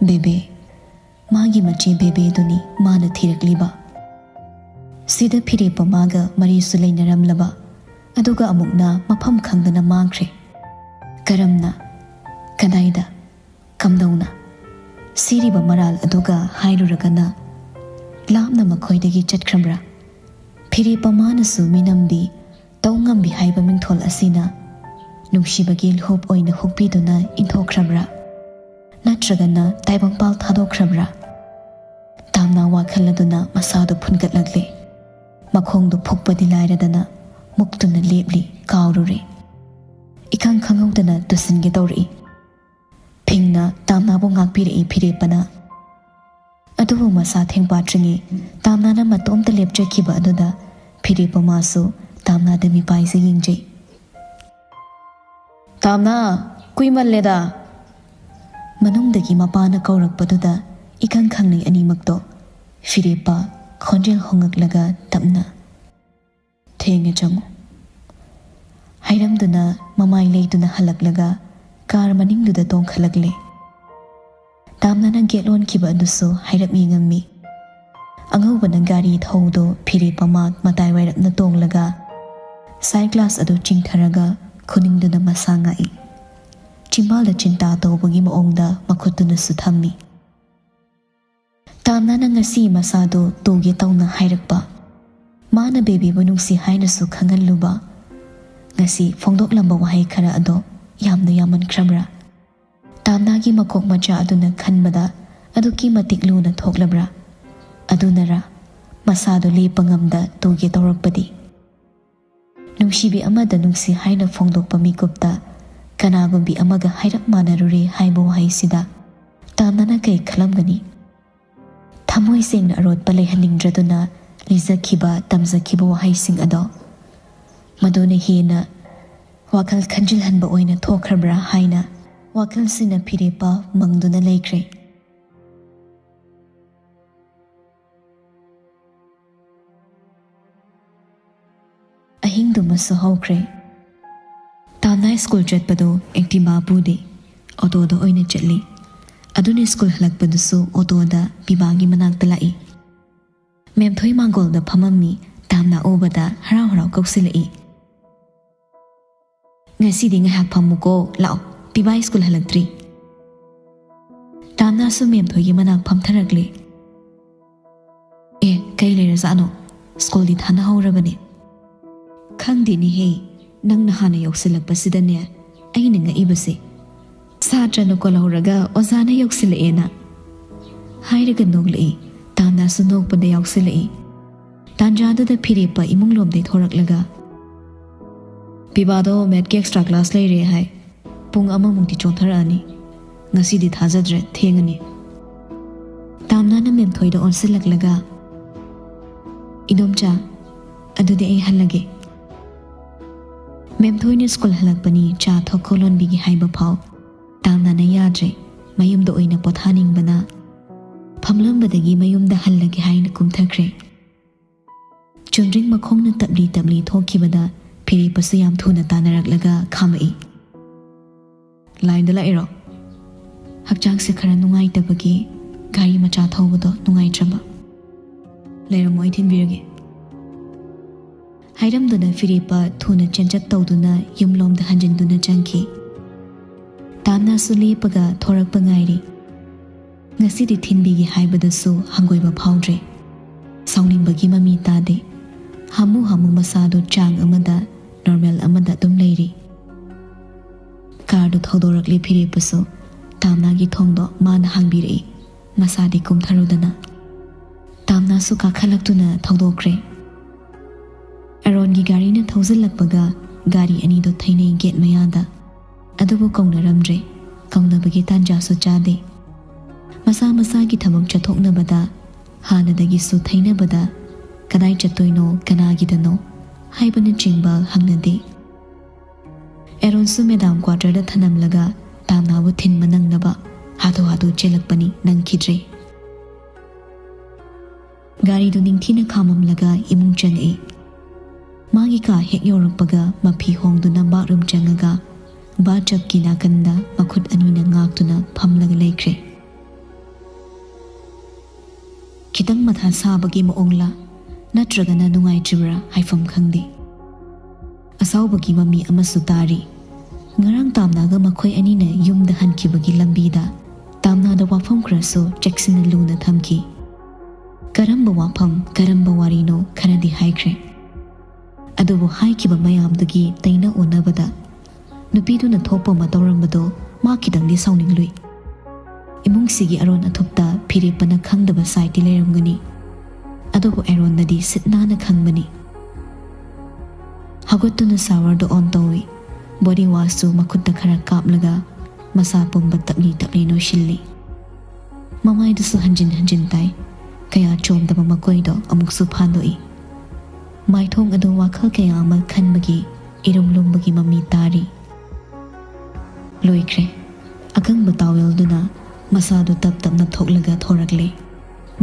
ꯕꯦꯕꯦ, ꯃꯥꯒꯤ ꯃꯆꯦ ꯕꯦꯕꯦꯗꯨꯅꯤ ꯃꯥꯅ ꯊꯤꯔꯛꯂꯤꯕ꯫ ꯁꯤꯗ ꯐꯤꯔꯦꯞꯄ ꯃꯥꯒ ꯃꯔꯤꯁꯨ ꯂꯩꯅꯔꯝꯂꯕ, ꯑꯗꯨꯒ ꯑꯃꯨꯛꯅ ꯃꯐꯝ ꯈꯪꯗꯅ ꯃꯥꯡꯈ꯭ꯔꯦ꯫ ꯀꯔꯝꯅ? ꯀꯗꯥꯏꯗ? ꯀꯝꯗꯧꯅ? ꯁꯤꯔꯤꯕ ꯃꯔꯥꯜ ꯑꯗꯨꯒ ꯍꯥꯏꯔꯨꯔꯒꯅ ꯂꯥꯞꯅ ꯃꯈꯣꯏꯗꯒꯤ ꯆꯠꯈ꯭ꯔꯕ꯭ꯔꯥ? ꯐꯤꯔꯦꯞꯄ ꯃꯥꯅꯁꯨ ꯃꯤꯅꯝꯕꯤ, ꯇꯧ ꯉꯝꯕꯤ ꯍꯥꯏꯕ ꯃꯤꯡꯊꯣꯜ ꯑꯁꯤꯅ ꯅꯨꯡꯁꯤꯕꯒꯤ ꯂꯨꯍꯨꯞ ꯑꯣꯏꯅ ꯍꯨꯛꯄꯤꯗꯨꯅ ꯏꯟꯊꯣꯛꯈ꯭ꯔꯕ꯭ꯔꯥ? ꯅꯠꯇ꯭ꯔꯒꯅ ꯇꯥꯏꯕꯪꯄꯥꯜ ꯊꯥꯗꯣꯛꯈ꯭ꯔꯕ꯭ꯔꯥ? ꯇꯥꯝꯅꯥ ꯋꯥꯈꯜ ꯑꯗꯨꯅ ꯃꯁꯥꯗꯨ ꯐꯨꯟꯒꯠꯂꯛꯂꯦ꯫ ꯃꯈꯣꯡꯗꯨ ꯐꯨꯛꯄꯗꯤ ꯂꯥꯏꯔꯗꯅ ꯃꯨꯛꯇꯨꯅ ꯂꯦꯞꯂꯤ, ꯀꯥꯎꯔꯨꯔꯦ꯫ ꯏꯈꯪ ꯈꯪꯍꯧꯗꯅ ꯇꯨꯁꯤꯟꯒꯦ ꯇꯧꯔꯛꯏ꯫ ꯐꯤꯡꯅ ꯇꯥꯝꯅꯥꯕꯨ ꯉꯥꯛꯄꯤꯔꯛꯏ ꯐꯤꯔꯦꯞꯄꯅ꯫ ꯑꯗꯨꯕꯨ ꯃꯁꯥ ꯊꯦꯡꯄꯥꯠꯇ꯭ꯔꯤꯉꯩ ꯇꯥꯝꯅꯥꯅ ꯃꯇꯣꯝꯇ ꯂꯦꯞꯆꯈꯤꯕ ꯑꯗꯨꯗ ꯐꯤꯔꯦꯞꯄ ꯃꯥꯁꯨ ꯇꯥꯝꯅꯥꯗ ꯃꯤꯄꯥꯏꯖ ꯌꯦꯡꯖꯩ꯫ "ꯇꯥꯝꯅꯥ, ꯀꯨꯏꯃꯜꯂꯦꯗ!" ꯃꯅꯨꯡꯗꯒꯤ ꯃꯄꯥꯅ ꯀꯧꯔꯛꯄꯗꯨꯗ ꯏꯈꯪ ꯈꯪꯅꯩ ꯑꯅꯤꯃꯛꯇꯣ꯫ ꯐꯤꯔꯦꯞꯄ ꯈꯣꯟꯖꯦꯜ ꯍꯣꯡꯉꯛꯂꯒ ꯇꯞꯅ, "ꯊꯦꯡꯉꯦ, ꯆꯪꯉꯨ" ꯍꯥꯏꯔꯝꯗꯨꯅ ꯃꯃꯥꯏ ꯂꯩꯗꯨꯅ ꯍꯜꯂꯛꯂꯒ ꯀꯥꯔ ꯃꯅꯤꯡꯗꯨꯗ ꯇꯣꯡꯈꯠꯂꯛꯂꯦ꯫ ꯇꯥꯝꯅꯥꯅ ꯒꯦꯠ ꯂꯣꯟꯈꯤꯕ ꯑꯗꯨꯁꯨ ꯍꯥꯏꯔꯞ ꯌꯦꯡꯉꯝꯃꯤ꯫ ꯑꯉꯧꯕꯅ ꯒꯥꯔꯤ ꯊꯧꯗꯨ ꯐꯤꯔꯦꯞ ꯑꯃ ꯃꯇꯥꯏ ꯋꯥꯏꯔꯞꯅ ꯇꯣꯡꯂꯒ ꯁꯥꯏ ꯒ꯭ꯂꯥꯁ ꯑꯗꯨ ꯆꯤꯡꯊꯔꯒ ꯈꯨꯅꯤꯡꯗꯨꯅ ꯃꯁꯥ ꯉꯥꯛꯏ꯫ ꯆꯤꯝꯕꯥꯜꯗ ꯆꯤꯟꯇꯥ ꯇꯧꯕꯒꯤ ꯃꯑꯣꯡꯗ ꯃꯈꯨꯠꯇꯨꯅꯁꯨ ꯊꯝꯃꯤ꯫ ꯇꯥꯝꯅꯥꯅ ꯉꯁꯤ ꯃꯁꯥꯗꯨ ꯇꯨꯒꯦ ꯇꯧꯅ ꯍꯥꯏꯔꯛꯄ, ꯃꯥꯅ ꯕꯦꯕꯤꯕꯨ ꯅꯨꯡꯁꯤ ꯍꯥꯏꯅꯁꯨ ꯈꯪꯍꯜꯂꯨꯕ, ꯉꯁꯤ ꯐꯣꯡꯗꯣꯛꯂꯝꯕ ꯋꯥꯍꯩ ꯈꯔ ꯑꯗꯣ ꯌꯥꯝꯅ ꯌꯥꯝꯃꯟꯈ꯭ꯔꯕ꯭ꯔꯥ? ꯇꯥꯝꯅꯥꯒꯤ ꯃꯀꯣꯛ ꯃꯆꯥ ꯑꯗꯨꯅ ꯈꯟꯕꯗ ꯑꯗꯨꯛꯀꯤ ꯃꯇꯤꯛ ꯂꯨꯅ ꯊꯣꯛꯂꯕ꯭ꯔꯥ? ꯑꯗꯨꯅꯔꯥ ꯃꯁꯥꯗꯨ ꯂꯦꯞꯄ ꯉꯝꯗ ꯇꯨꯒꯦ ꯇꯧꯔꯛꯄꯗꯤ? ꯅꯨꯡꯁꯤꯕꯤ ꯑꯃꯗ ꯅꯨꯡꯁꯤ ꯍꯥꯏꯅ ꯐꯣꯡꯗꯣꯛꯄ ꯃꯤꯀꯨꯞꯇ ꯀꯅꯥꯒꯨꯝꯕꯤ ꯑꯃꯒ ꯍꯥꯏꯔꯞ ꯃꯥꯟꯅꯔꯨꯔꯦ ꯍꯥꯏꯕ ꯋꯥꯍꯩꯁꯤꯗ ꯇꯥꯝꯅꯥꯅ ꯀꯩ ꯈꯜꯂꯝꯒꯅꯤ? ꯊꯃꯣꯏ ꯁꯦꯡꯅ ꯑꯔꯣꯠꯄ ꯂꯩꯍꯟꯅꯤꯡꯗ꯭ꯔꯗꯨꯅ ꯂꯤꯖꯈꯤꯕ, ꯇꯝꯖꯈꯤꯕ ꯋꯥꯍꯩꯁꯤꯡ ꯑꯗꯣ ꯃꯗꯨꯅ ꯍꯦꯟꯅ ꯋꯥꯈꯜ ꯈꯟꯖꯤꯜꯍꯟꯕ ꯑꯣꯏꯅ ꯊꯣꯛꯈ꯭ꯔꯕ꯭ꯔꯥ ꯍꯥꯏꯅ ꯋꯥꯈꯜꯁꯤꯅ ꯐꯤꯔꯦꯞꯄ ꯃꯪꯗꯨꯅ ꯂꯩꯈ꯭ꯔꯦ꯫ ꯑꯍꯤꯡꯗꯨꯃꯁꯨ ꯍꯧꯈ꯭ꯔꯦ꯫ ꯇꯥꯝꯅꯥ ꯁ꯭ꯀꯨꯜ ꯆꯠꯄꯗꯣ ꯑꯦꯛꯇꯤꯚꯥ ꯄꯨꯗꯦ, ꯑꯣꯇꯣꯗ ꯑꯣꯏꯅ ꯆꯠꯂꯤ꯫ ꯑꯗꯨꯅ ꯁ꯭ꯀꯨꯜ ꯍꯜꯂꯛꯄꯗꯨꯁꯨ ꯑꯣꯇꯣꯗ ꯄꯤꯕꯥꯒꯤ ꯃꯅꯥꯛꯇ ꯂꯥꯛꯏ꯫ ꯃꯦꯝꯊꯣꯏ ꯃꯥꯡꯒꯣꯜꯗ ꯐꯝꯃꯝꯃꯤ꯫ ꯇꯥꯝꯅꯥ ꯎꯕꯗ ꯍꯔꯥꯎ ꯍꯔꯥꯎ ꯀꯧꯁꯤꯜꯂꯛꯏ꯫ "ꯉꯁꯤꯗꯤ ꯉꯥꯏꯍꯥꯛ ꯐꯝꯃꯨꯀꯣ, ꯂꯥꯛꯑꯣ, ꯄꯤꯕꯥ ꯁ꯭ꯀꯨꯜ ꯍꯜꯂꯛꯇ꯭ꯔꯤ꯫" ꯇꯥꯝꯅꯥꯁꯨ ꯃꯦꯝꯊꯣꯏꯒꯤ ꯃꯅꯥꯛ ꯐꯝꯊꯔꯛꯂꯦ꯫ "ꯑꯦ, ꯀꯩ ꯂꯩꯔꯖꯥꯠꯅꯣ? ꯁ꯭ꯀꯨꯜꯗꯤ ꯊꯥꯅꯍꯧꯔꯕꯅꯦ꯫" "ꯈꯪꯗꯦꯅꯦꯍꯦ, ꯅꯪꯅ ꯍꯥꯟꯅ ꯌꯧꯁꯤꯜꯂꯛꯄꯁꯤꯗꯅꯦ ꯑꯩꯅ ꯉꯛꯏꯕꯁꯦ꯫ ꯁꯥꯇ꯭ꯔꯅ ꯀꯣꯜꯍꯧꯔꯒ ꯑꯣꯖꯥꯅ ꯌꯧꯁꯤꯜꯂꯛꯑꯦꯅ꯫" ꯍꯥꯏꯔꯒ ꯅꯣꯛꯂꯛꯏ꯫ ꯇꯥꯝꯅꯥꯁꯨ ꯅꯣꯛꯄꯗ ꯌꯥꯎꯁꯤꯜꯂꯛꯏ꯫ ꯇꯥꯟꯖꯥꯗꯨꯗ ꯐꯤꯔꯦꯞꯄ ꯏꯃꯨꯡꯂꯣꯝꯗꯩ ꯊꯣꯔꯛꯂꯒ, "ꯄꯤꯕꯥꯗꯣ ꯃꯦꯠꯀꯤ ꯑꯦꯛꯁꯇ꯭ꯔꯥ ꯀ꯭ꯂꯥꯁ ꯂꯩꯔꯦ ꯍꯥꯏ꯫ ꯄꯨꯡ ꯑꯃꯃꯨꯛꯇꯤ ꯆꯣꯟꯊꯔꯛꯑꯅꯤ꯫ ꯉꯁꯤꯗꯤ ꯊꯥꯖꯗ꯭ꯔꯦ, ꯊꯦꯡꯉꯅꯤ꯫" ꯇꯥꯝꯅꯥꯅ ꯃꯦꯝꯊꯣꯏꯗ ꯑꯣꯟꯁꯤꯜꯂꯛꯂꯒ, "ꯏꯗꯣꯝꯆꯥ, ꯑꯗꯨꯗꯤ ꯑꯩ ꯍꯜꯂꯒꯦ꯫" ꯃꯦꯝꯊꯣꯏꯅ ꯁ꯭ꯀꯨꯜ ꯍꯜꯂꯛꯄꯅꯤ, ꯆꯥ ꯊꯛꯈꯣ ꯂꯣꯟꯕꯤꯒꯦ ꯍꯥꯏꯕ ꯐꯥꯎ ꯇꯥꯝꯅꯥꯅ ꯌꯥꯗ꯭ꯔꯦ꯫ ꯃꯌꯨꯝꯗ ꯑꯣꯏꯅ ꯄꯣꯊꯥꯅꯤꯡꯕꯅ ꯐꯝꯂꯝꯕꯗꯒꯤ ꯃꯌꯨꯝꯗ ꯍꯜꯂꯒꯦ ꯍꯥꯏꯅ ꯀꯨꯝꯊꯈ꯭ꯔꯦ꯫ ꯆꯨꯝꯗ꯭ꯔꯤꯡ ꯃꯈꯣꯡꯅ ꯇꯞꯂꯤ ꯇꯞꯂꯤ ꯊꯣꯛꯈꯤꯕꯗ ꯐꯤꯔꯦꯞꯄꯁꯨ ꯌꯥꯝ ꯊꯨꯅ ꯇꯥꯟꯅꯔꯛꯂꯒ ꯈꯥꯝꯃꯛꯏ꯫ "ꯂꯥꯏꯟꯗ ꯂꯥꯛꯏꯔꯣ?" ꯍꯛꯆꯥꯡꯁꯦ ꯈꯔ ꯅꯨꯡꯉꯥꯏꯇꯕꯒꯤ ꯒꯥꯔꯤ ꯃꯆꯥ ꯊꯧꯕꯗꯣ ꯅꯨꯡꯉꯥꯏꯇ꯭ꯔꯕ꯫ "ꯂꯩꯔꯝꯃꯣ, ꯑꯩ ꯊꯤꯟꯕꯤꯔꯒꯦ" ꯍꯥꯏꯔꯝꯗꯨꯅ ꯐꯤꯔꯦꯞꯄ ꯊꯨꯅ ꯆꯦꯟꯆꯠ ꯇꯧꯗꯨꯅ ꯌꯨꯝꯂꯣꯝꯗ ꯍꯟꯖꯤꯟꯗꯨꯅ ꯆꯪꯈꯤ꯫ ꯇꯥꯝꯅꯥꯁꯨ ꯂꯦꯞꯄꯒ ꯊꯣꯔꯛꯄ ꯉꯥꯏꯔꯤ꯫ ꯉꯁꯤꯗꯤ ꯊꯤꯟꯕꯤꯒꯦ ꯍꯥꯏꯕꯗꯁꯨ ꯍꯪꯒꯣꯏꯕ ꯐꯥꯎꯗ꯭ꯔꯦ꯫ ꯁꯥꯎꯅꯤꯡꯕꯒꯤ ꯃꯃꯤ ꯇꯥꯗꯦ꯫ ꯍꯥꯃꯨ ꯍꯥꯃꯨ ꯃꯁꯥꯗꯨ ꯆꯥꯡ ꯑꯃꯗ, ꯅꯣꯔꯃꯦꯜ ꯑꯃꯗ ꯑꯗꯨꯝ ꯂꯩꯔꯤ꯫ ꯀꯥꯔꯗꯨ ꯊꯧꯗꯣꯔꯛꯂꯤ ꯐꯤꯔꯦꯞꯄꯁꯨ꯫ ꯇꯥꯝꯅꯥꯒꯤ ꯊꯣꯡꯗꯣ ꯃꯥꯅ ꯍꯥꯡꯕꯤꯔꯛꯏ꯫ ꯃꯁꯥꯗꯤ ꯀꯨꯝꯊꯔꯨꯗꯅ꯫ ꯇꯥꯝꯅꯥꯁꯨ ꯀꯥꯈꯠꯂꯛꯇꯨꯅ ꯊꯧꯗꯣꯛꯈ꯭ꯔꯦ꯫ ꯑꯦꯔꯣꯟꯒꯤ ꯒꯥꯔꯤꯅ ꯊꯧꯖꯤꯜꯂꯛꯄꯒ ꯒꯥꯔꯤ ꯑꯅꯤꯗꯣ ꯊꯩꯅꯩ ꯒꯦꯠ ꯃꯌꯥꯗ꯫ ꯑꯗꯨꯕꯨ ꯀꯧꯅꯔꯝꯗ꯭ꯔꯦ꯫ ꯀꯧꯅꯕꯒꯤ ꯇꯥꯟꯖꯥꯁꯨ ꯆꯥꯗꯦ꯫ ꯃꯁꯥ ꯃꯁꯥꯒꯤ ꯊꯕꯛ ꯆꯠꯊꯣꯛꯅꯕꯗ ꯍꯥꯟꯅꯗꯒꯤꯁꯨ ꯊꯩꯅꯕꯗ ꯀꯗꯥꯏ ꯆꯠꯇꯣꯏꯅꯣ, ꯀꯅꯥꯒꯤꯗꯅꯣ ꯍꯥꯏꯕꯅꯆꯤꯡꯕ ꯍꯪꯅꯗꯦ꯫ ꯑꯦꯔꯣꯟꯁꯨ ꯃꯦꯗꯥꯝ ꯀ꯭ꯋꯥꯇꯔꯗ ꯊꯅꯝꯂꯒ ꯇꯥꯝꯅꯥꯕꯨ ꯊꯤꯟꯕ ꯅꯪꯅꯕ ꯍꯥꯊꯨ ꯍꯥꯊꯨ ꯆꯦꯜꯂꯛꯄꯅꯤ, ꯅꯪꯈꯤꯗ꯭ꯔꯦ꯫ ꯒꯥꯔꯤꯗꯨ ꯅꯤꯡꯊꯤꯅ ꯈꯥꯝꯃꯝꯂꯒ ꯏꯃꯨꯡ ꯆꯪꯉꯛꯏ꯫ ꯃꯥꯒꯤ ꯀꯥ ꯍꯦꯛ ꯌꯧꯔꯛꯄꯒ ꯃꯐꯤ ꯍꯣꯡꯗꯨꯅ ꯕꯥꯠꯔꯨꯝ ꯆꯪꯉꯒ ꯕꯥꯠ ꯇꯕꯀꯤ ꯅꯥꯀꯟꯗ ꯃꯈꯨꯠ ꯑꯅꯤꯅ ꯉꯥꯛꯇꯨꯅ ꯐꯝꯂꯒ ꯂꯩꯈ꯭ꯔꯦ꯫ ꯈꯤꯇꯪ ꯃꯊꯥ ꯁꯥꯕꯒꯤ ꯃꯑꯣꯡꯂ ꯅꯠꯇ꯭ꯔꯒꯅ ꯅꯨꯡꯉꯥꯏꯇ꯭ꯔꯤꯕ꯭ꯔꯥ ꯍꯥꯏꯐꯝ ꯈꯪꯗꯦ꯫ ꯑꯁꯥꯎꯕꯒꯤ ꯃꯃꯤ ꯑꯃꯁꯨ ꯇꯥꯔꯤ꯫ ꯉꯔꯥꯡ ꯇꯥꯝꯅꯥꯒ ꯃꯈꯣꯏ ꯑꯅꯤꯅ ꯌꯨꯝꯗ ꯍꯟꯈꯤꯕꯒꯤ ꯂꯝꯕꯤꯗ ꯇꯥꯝꯅꯥꯗ ꯋꯥꯐꯝ ꯈꯔꯁꯨ ꯆꯦꯛꯁꯤꯟꯅ ꯂꯨꯅ ꯊꯝꯈꯤ꯫ ꯀꯔꯝꯕ ꯋꯥꯐꯝ, ꯀꯔꯝꯕ ꯋꯥꯔꯤꯅꯣ ꯈꯔꯗꯤ ꯍꯥꯏꯈ꯭ꯔꯦ꯫ ꯑꯗꯨꯕꯨ ꯍꯥꯏꯈꯤꯕ ꯃꯌꯥꯝꯗꯨꯒꯤ ꯇꯩꯅ ꯑꯣꯟꯅꯕꯗ ꯅꯨꯄꯤꯗꯨꯅ ꯊꯣꯛꯄ ꯑꯃ ꯇꯧꯔꯝꯕꯗꯣ ꯃꯥ ꯈꯤꯇꯪꯗꯤ ꯁꯥꯎꯅꯤꯡꯂꯨꯏ꯫ ꯏꯃꯨꯡꯁꯤꯒꯤ ꯑꯔꯣꯟ ꯑꯊꯨꯞꯇ ꯐꯤꯔꯦꯞꯄꯅ ꯈꯪꯗꯕ ꯁꯥꯏꯠꯇꯤ ꯂꯩꯔꯝꯒꯅꯤ꯫ ꯑꯗꯨꯕꯨ ꯑꯦꯔꯣꯟꯅꯗꯤ ꯁꯤꯠ ꯅꯥꯟꯅ ꯈꯪꯕꯅꯤ꯫ ꯍꯧꯒꯠꯇꯨꯅ ꯁꯥꯋꯔꯗꯨ ꯑꯣꯟ ꯇꯧꯏ꯫ ꯕꯣꯗꯤ ꯋꯥꯁꯁꯨ ꯃꯈꯨꯠꯇ ꯈꯔ ꯀꯥꯞꯂꯒ ꯃꯁꯥ ꯄꯨꯝꯕ ꯇꯞꯂꯤ ꯇꯞꯂꯤ ꯅꯣꯏꯁꯤꯜꯂꯤ꯫ ꯃꯃꯥꯏꯗꯨꯁꯨ ꯍꯟꯖꯤꯟ ꯍꯟꯖꯤꯟ ꯇꯥꯏ꯫ ꯀꯌꯥ ꯆꯣꯝꯗꯕ ꯃꯀꯣꯏꯗꯣ ꯑꯃꯨꯛꯁꯨ ꯐꯥꯟꯗꯣꯛꯏ꯫ ꯃꯥꯏꯊꯣꯡ ꯑꯗꯨ ꯋꯥꯈꯜ ꯀꯌꯥ ꯑꯃ ꯈꯟꯕꯒꯤ ꯏꯔꯨꯝ ꯂꯨꯝꯕꯒꯤ ꯃꯃꯤ ꯇꯥꯔꯤ꯫ ꯂꯣꯏꯈ꯭ꯔꯦ꯫ ꯑꯀꯪꯕ ꯇꯥꯋꯦꯜꯗꯨꯅ ꯃꯁꯥꯗꯨ ꯇꯞ ꯇꯞꯅ ꯊꯣꯛꯂꯒ ꯊꯣꯔꯛꯂꯦ꯫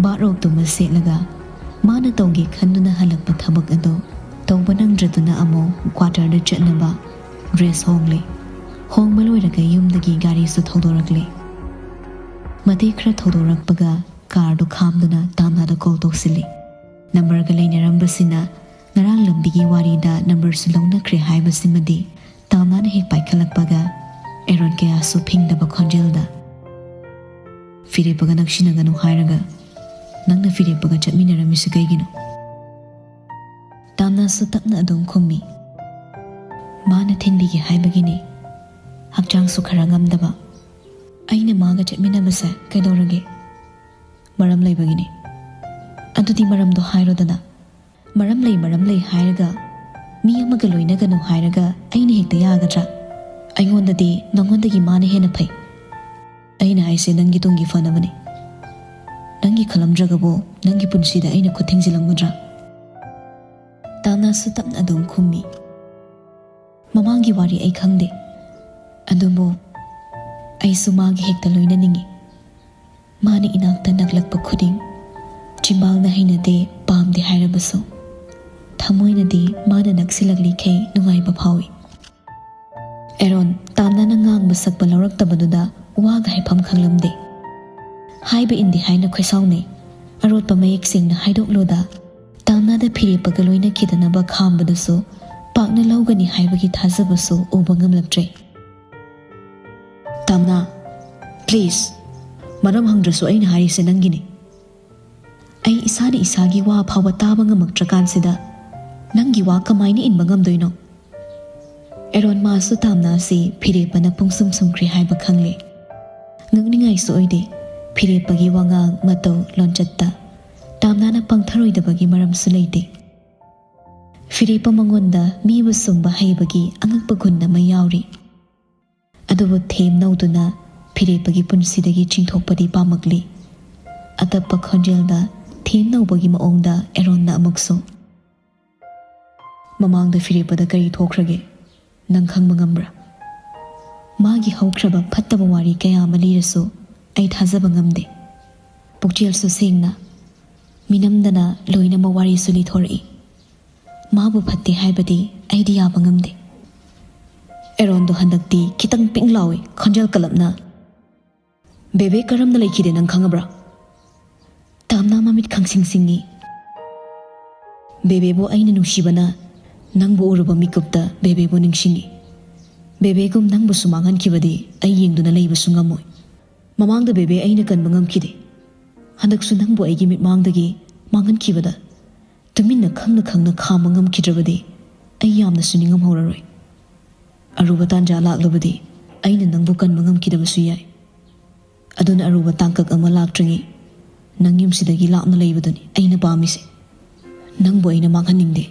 ꯕꯥꯠꯔꯣꯕꯇꯨꯃ ꯁꯦꯠꯂꯒ ꯃꯥꯅ ꯇꯧꯒꯦ ꯈꯟꯗꯨꯅ ꯍꯜꯂꯛꯄ ꯊꯕꯛ ꯑꯗꯨ ꯇꯧꯕ ꯅꯪꯗ꯭ꯔꯗꯨꯅ ꯑꯃꯨꯛ ꯀ꯭ꯋꯥꯇꯔꯗ ꯆꯠꯅꯕ ꯗ꯭ꯔꯦꯁ ꯍꯣꯡꯂꯦ꯫ ꯍꯣꯡꯕ ꯂꯣꯏꯔꯒ ꯌꯨꯝꯗꯒꯤ ꯒꯥꯔꯤꯁꯨ ꯊꯧꯗꯣꯔꯛꯂꯦ꯫ ꯃꯇꯦꯛ ꯈꯔ ꯊꯧꯗꯣꯔꯛꯄꯒ ꯀꯥꯔꯗꯨ ꯈꯥꯝꯗꯨꯅ ꯇꯥꯝꯅꯥꯗ ꯀꯣꯜ ꯇꯧꯁꯤꯜꯂꯤ꯫ ꯅꯝꯕꯔꯒ ꯂꯩꯅꯔꯝꯕꯁꯤꯅ ꯉꯔꯥꯡ ꯂꯝꯕꯤꯒꯤ ꯋꯥꯔꯤꯗ ꯅꯝꯕꯔꯁꯨ ꯂꯧꯅꯈ꯭ꯔꯦ ꯍꯥꯏꯕꯁꯤꯃꯗꯤ ꯇꯥꯝꯅꯥꯅ ꯍꯦꯛ ꯄꯥꯏꯈꯠꯂꯛꯄꯒ ꯑꯦꯔꯣꯟ ꯀꯌꯥꯁꯨ ꯐꯤꯡꯗꯕ ꯈꯣꯟꯖꯦꯜꯗ, "ꯐꯤꯔꯦꯞꯄꯒ ꯅꯛꯁꯤꯟꯅꯒꯅꯨ ꯍꯥꯏꯔꯒ ꯅꯪꯅ ꯐꯤꯔꯦꯞꯄꯒ ꯆꯠꯃꯤꯟꯅꯔꯝꯃꯤꯁꯤ ꯀꯩꯒꯤꯅꯣ?" ꯇꯥꯝꯅꯥꯁꯨ ꯇꯞꯅ ꯑꯗꯨꯝ ꯈꯨꯝꯃꯤ꯫ "ꯃꯥꯅ ꯊꯤꯟꯕꯤꯒꯦ ꯍꯥꯏꯕꯒꯤꯅꯤ꯫ ꯍꯛꯆꯥꯡꯁꯨ ꯈꯔ ꯉꯝꯗꯕ꯫ ꯑꯩꯅ ꯃꯥꯒ ꯆꯠꯃꯤꯟꯅꯕꯁꯦ ꯀꯩꯗꯧꯔꯒꯦ?" "ꯃꯔꯝ ꯂꯩꯕꯒꯤꯅꯤ꯫" "ꯑꯗꯨꯗꯤ ꯃꯔꯝꯗꯣ ꯍꯥꯏꯔꯣꯗꯅ꯫ ꯃꯔꯝ ꯂꯩ, ꯃꯔꯝ ꯂꯩ ꯍꯥꯏꯔꯒ, ꯃꯤ ꯑꯃꯒ ꯂꯣꯏꯅꯒꯅꯨ ꯍꯥꯏꯔꯒ ꯑꯩꯅ ꯍꯦꯛꯇ ꯌꯥꯒꯗ꯭ꯔꯥ? ꯑꯩꯉꯣꯟꯗꯗꯤ ꯅꯉꯣꯟꯗꯒꯤ ꯃꯥꯅ ꯍꯦꯟꯅ ꯐꯩ꯫ ꯑꯩꯅ ꯍꯥꯏꯁꯦ ꯅꯪꯒꯤ ꯇꯨꯡꯒꯤ ꯐꯅꯕꯅꯤ꯫ ꯅꯪꯒꯤ ꯈꯜꯂꯝꯗ꯭ꯔꯒꯕꯨ ꯅꯪꯒꯤ ꯄꯨꯟꯁꯤꯗ ꯑꯩꯅ ꯈꯨꯠ ꯊꯤꯡꯖꯤꯜꯂꯝꯒꯗ꯭ꯔꯥ?" ꯇꯥꯝꯅꯥꯁꯨ ꯇꯞꯅ ꯑꯗꯨꯝ ꯈꯨꯝꯃꯤ꯫ "ꯃꯃꯥꯡꯒꯤ ꯋꯥꯔꯤ ꯑꯩ ꯈꯪꯗꯦ, ꯑꯗꯨꯕꯨ ꯑꯩꯁꯨ ꯃꯥꯒꯤ ꯍꯦꯛꯇ ꯂꯣꯏꯅꯅꯤꯡꯏ꯫ ꯃꯥꯅ ꯏꯅꯥꯛꯇ ꯅꯛꯂꯛꯄ ꯈꯨꯗꯤꯡ ꯆꯤꯝꯕꯥꯜꯅ ꯍꯩꯅꯗꯦ, ꯄꯥꯝꯗꯦ ꯍꯥꯏꯔꯕꯁꯨ, ꯊꯃꯣꯏꯅꯗꯤ ꯃꯥꯅ ꯅꯛꯁꯤꯜꯂꯛꯂꯤꯈꯩ ꯅꯨꯡꯉꯥꯏꯕ ꯐꯥꯎꯏ꯫" ꯑꯦꯔꯣꯟ ꯇꯥꯝꯅꯥꯅ ꯉꯥꯡꯕ ꯁꯛꯄ ꯂꯧꯔꯛꯇꯕꯗꯨꯗ ꯋꯥꯒ ꯍꯥꯏꯐꯝ ꯈꯪꯂꯝꯗꯦ꯫ ꯍꯥꯏꯕ ꯏꯟꯗꯦ ꯍꯥꯏꯅ ꯈꯣꯏꯁꯥꯎꯅꯩ꯫ ꯑꯔꯣꯠꯄ ꯃꯌꯦꯛ ꯁꯦꯡꯅ ꯍꯥꯏꯗꯣꯛꯂꯨꯗ ꯇꯥꯝꯅꯥꯗ ꯐꯤꯔꯦꯞꯄꯒ ꯂꯣꯏꯅꯈꯤꯗꯅꯕ ꯈꯥꯝꯕꯗꯨꯁꯨ ꯄꯥꯛꯅ ꯂꯧꯒꯅꯤ ꯍꯥꯏꯕꯒꯤ ꯊꯥꯖꯕꯁꯨ ꯎꯕ ꯉꯝꯂꯛꯇ꯭ꯔꯦ꯫ "ꯇꯥꯝꯅꯥ, please, ꯃꯔꯝ ꯍꯪꯗ꯭ꯔꯁꯨ ꯑꯩꯅ ꯍꯥꯏꯔꯤꯁꯦ ꯅꯪꯒꯤꯅꯤ꯫ ꯑꯩ ꯏꯁꯥꯅ ꯏꯁꯥꯒꯤ ꯋꯥ ꯐꯥꯎꯕ ꯇꯥꯕ ꯉꯝꯃꯛꯇ꯭ꯔꯀꯥꯟꯁꯤꯗ ꯅꯪꯒꯤ ꯋꯥ ꯀꯃꯥꯏꯅ ꯏꯟꯕ ꯉꯝꯗꯣꯏꯅꯣ?" ꯑꯦꯔꯣꯟ ꯃꯥꯁꯨ ꯇꯥꯝꯅꯥꯁꯤ ꯐꯤꯔꯦꯞꯄꯅ ꯄꯨꯡꯁꯨꯝ ꯁꯨꯝꯈ꯭ꯔꯦ ꯍꯥꯏꯕ ꯈꯪꯂꯦ꯫ ꯉꯛꯅꯤꯡꯉꯥꯏꯁꯨ ꯑꯣꯏꯗꯦ꯫ ꯐꯤꯔꯦꯞꯄꯒꯤ ꯋꯥꯉꯥꯡ, ꯃꯇꯧ, ꯂꯣꯟꯆꯠꯇ ꯇꯥꯝꯅꯥꯅ ꯄꯪꯊꯔꯣꯏꯗꯕꯒꯤ ꯃꯔꯝꯁꯨ ꯂꯩꯇꯦ꯫ ꯐꯤꯔꯦꯞꯄ ꯃꯉꯣꯟꯗ ꯃꯤꯕꯨ ꯁꯨꯝꯕ ꯍꯩꯕꯒꯤ ꯑꯉꯛꯄ ꯒꯨꯟ ꯑꯃ ꯌꯥꯎꯔꯤ꯫ ꯑꯗꯨꯕꯨ ꯊꯦꯝ ꯅꯧꯗꯨꯅ ꯐꯤꯔꯦꯞꯄꯒꯤ ꯄꯨꯟꯁꯤꯗꯒꯤ ꯆꯤꯡꯊꯣꯛꯄꯗꯤ ꯄꯥꯝꯃꯛꯂꯤ꯫ ꯑꯇꯞꯄ ꯈꯣꯟꯖꯦꯜꯗ ꯊꯦꯝ ꯅꯧꯕꯒꯤ ꯃꯑꯣꯡꯗ ꯑꯦꯔꯣꯟꯅ ꯑꯃꯨꯛꯁꯨ, "ꯃꯃꯥꯡꯗ ꯐꯤꯔꯦꯞꯄꯗ ꯀꯔꯤ ꯊꯣꯛꯈ꯭ꯔꯒꯦ? ꯅꯪ ꯈꯪꯕ ꯉꯝꯕ꯭ꯔꯥ? ꯃꯥꯒꯤ ꯍꯧꯈ꯭ꯔꯕ ꯐꯠꯇꯕ ꯋꯥꯔꯤ ꯀꯌꯥ ꯑꯃ ꯂꯤꯔꯁꯨ ꯑꯩ ꯊꯥꯖꯕ ꯉꯝꯗꯦ꯫ ꯄꯨꯛꯆꯦꯜꯁꯨ ꯁꯦꯡꯅ, ꯃꯤꯅꯝꯗꯅ ꯂꯣꯏꯅꯃꯛ ꯋꯥꯔꯤꯁꯨ ꯂꯤꯊꯣꯔꯛꯏ꯫ ꯃꯥꯕꯨ ꯐꯠꯇꯦ ꯍꯥꯏꯕꯗꯤ ꯑꯩꯗꯤ ꯌꯥꯕ ꯉꯝꯗꯦ꯫" ꯑꯦꯔꯣꯟꯗꯣ ꯍꯟꯗꯛꯇꯤ ꯈꯤꯇꯪ ꯄꯤꯡ ꯂꯥꯎꯏ, ꯈꯣꯟꯖꯦꯜ ꯀꯜꯂꯞꯅ, "ꯕꯦꯕꯦ ꯀꯔꯝꯅ ꯂꯩꯈꯤꯗꯦ ꯅꯪ ꯈꯪꯉꯕ꯭ꯔꯥ?" ꯇꯥꯝꯅꯥ ꯃꯃꯤꯠ ꯈꯪꯁꯤꯡ ꯁꯤꯡꯉꯤ꯫ ꯕꯦꯕꯦꯕꯨ ꯑꯩꯅ ꯅꯨꯡꯁꯤꯕꯅ ꯅꯪꯕꯨ ꯎꯔꯨꯕ ꯃꯤꯀꯨꯞꯇ ꯕꯦꯕꯦꯕꯨ ꯅꯤꯡꯁꯤꯡꯉꯤ꯫ ꯕꯦꯕꯦꯒꯨꯝ ꯅꯪꯕꯨꯁꯨ ꯃꯥꯡꯍꯟꯈꯤꯕꯗꯤ ꯑꯩ ꯌꯦꯡꯗꯨꯅ ꯂꯩꯕꯁꯨ ꯉꯝꯃꯣꯏ꯫ ꯃꯃꯥꯡꯗ ꯕꯦꯕꯦ ꯑꯩꯅ ꯀꯟꯕ ꯉꯝꯈꯤꯗꯦ꯫ ꯍꯟꯗꯛꯁꯨ ꯅꯪꯕꯨ ꯑꯩꯒꯤ ꯃꯤꯠꯃꯥꯡꯗꯒꯤ ꯃꯥꯡꯍꯟꯈꯤꯕꯗ ꯇꯨꯃꯤꯟꯅ ꯈꯪꯅ ꯈꯪꯅ ꯈꯥꯝꯕ ꯉꯝꯈꯤꯗ꯭ꯔꯕꯗꯤ ꯑꯩ ꯌꯥꯝꯅꯁꯨ ꯅꯤꯡꯉꯝꯍꯧꯔꯔꯣꯏ꯫ ꯑꯔꯨꯕ ꯇꯥꯟꯖꯥ ꯂꯥꯛꯂꯕꯗꯤ ꯑꯩꯅ ꯅꯪꯕꯨ ꯀꯟꯕ ꯉꯝꯈꯤꯗꯕꯁꯨ ꯌꯥꯏ꯫ ꯑꯗꯨꯅ ꯑꯔꯨꯕ ꯇꯥꯡꯀꯛ ꯑꯃ ꯂꯥꯛꯇ꯭ꯔꯤꯉꯩ ꯅꯪ ꯌꯨꯝꯁꯤꯗꯒꯤ ꯂꯥꯞꯅ ꯂꯩꯕꯗꯨꯅꯤ ꯑꯩꯅ ꯄꯥꯝꯃꯤꯁꯦ꯫ ꯅꯪꯕꯨ ꯑꯩꯅ ꯃꯥꯡꯍꯟꯅꯤꯡꯗꯦ꯫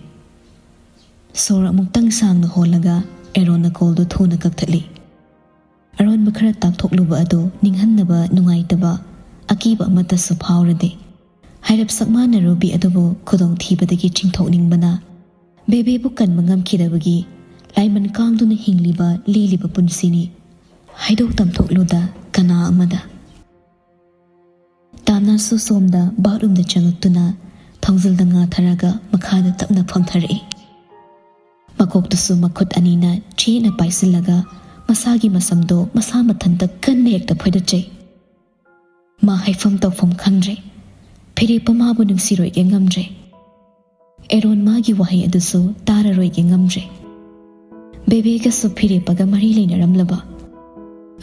ꯁꯣꯔ ꯑꯃꯨꯛꯇꯪ ꯁꯥꯡꯅ ꯍꯣꯜꯂꯒ ꯑꯦꯔꯣꯟꯅ ꯀꯣꯜꯗꯨ ꯊꯨꯅ ꯀꯛꯊꯠꯂꯤ꯫ ꯑꯔꯣꯟꯕ ꯈꯔ ꯇꯥꯛꯊꯣꯛꯂꯨꯕ ꯑꯗꯨ ꯅꯤꯡꯍꯟꯅꯕ, ꯅꯨꯡꯉꯥꯏꯇꯕ, ꯑꯀꯤꯕ ꯑꯃꯠꯇꯁꯨ ꯐꯥꯎꯔꯗꯦ꯫ ꯍꯥꯏꯔꯞ ꯁꯛꯃꯥꯟꯅꯔꯨꯕꯤ ꯑꯗꯨꯕꯨ ꯈꯨꯗꯣꯡꯊꯤꯕꯗꯒꯤ ꯆꯤꯡꯊꯣꯛꯅꯤꯡꯕꯅ ꯕꯦꯕꯦꯕꯨ ꯀꯟꯕ ꯉꯝꯈꯤꯗꯕꯒꯤ ꯂꯥꯏꯃꯟ ꯀꯥꯡꯗꯨꯅ ꯍꯤꯡꯂꯤꯕ ꯂꯦꯜꯂꯤꯕ ꯄꯨꯟꯁꯤꯅꯤ꯫ ꯍꯥꯏꯗꯣꯛ ꯇꯝꯊꯣꯛꯂꯨꯗ ꯀꯅꯥ ꯑꯃꯗ꯫ ꯇꯥꯅꯥꯁꯨ ꯁꯣꯝꯗ ꯕꯥꯠꯔꯨꯝꯗ ꯆꯪꯉꯛꯇꯨꯅ ꯊꯣꯡꯖꯤꯜꯗ ꯉꯥꯊꯔꯒ ꯃꯈꯥꯗ ꯇꯞꯅ ꯐꯝꯊꯔꯛꯏ꯫ ꯃꯀꯣꯛꯇꯨꯁꯨ ꯃꯈꯨꯠ ꯑꯅꯤꯅ ꯆꯦꯠꯅ ꯄꯥꯏꯁꯤꯜꯂꯒ ꯃꯁꯥꯒꯤ ꯃꯁꯝꯗꯣ ꯃꯁꯥ ꯃꯊꯟꯇ ꯀꯟꯅ ꯍꯦꯛꯇ ꯐꯣꯏꯗꯠꯆꯩ꯫ ꯃꯥ ꯍꯥꯏꯐꯝ ꯇꯧꯐꯝ ꯈꯪꯗ꯭ꯔꯦ꯫ ꯐꯤꯔꯦꯞꯄ ꯃꯥꯕꯨ ꯅꯨꯡꯁꯤꯔꯣꯏꯒꯦ ꯉꯝꯗ꯭ꯔꯦ꯫ ꯑꯦꯔꯣꯟ ꯃꯥꯒꯤ ꯋꯥꯍꯩ ꯑꯗꯨꯁꯨ ꯇꯥꯔꯔꯣꯏꯒꯦ ꯉꯝꯗ꯭ꯔꯦ꯫ ꯕꯦꯕꯦꯒꯁꯨ ꯐꯤꯔꯦꯞꯄꯒ ꯃꯔꯤ ꯂꯩꯅꯔꯝꯂꯕ꯫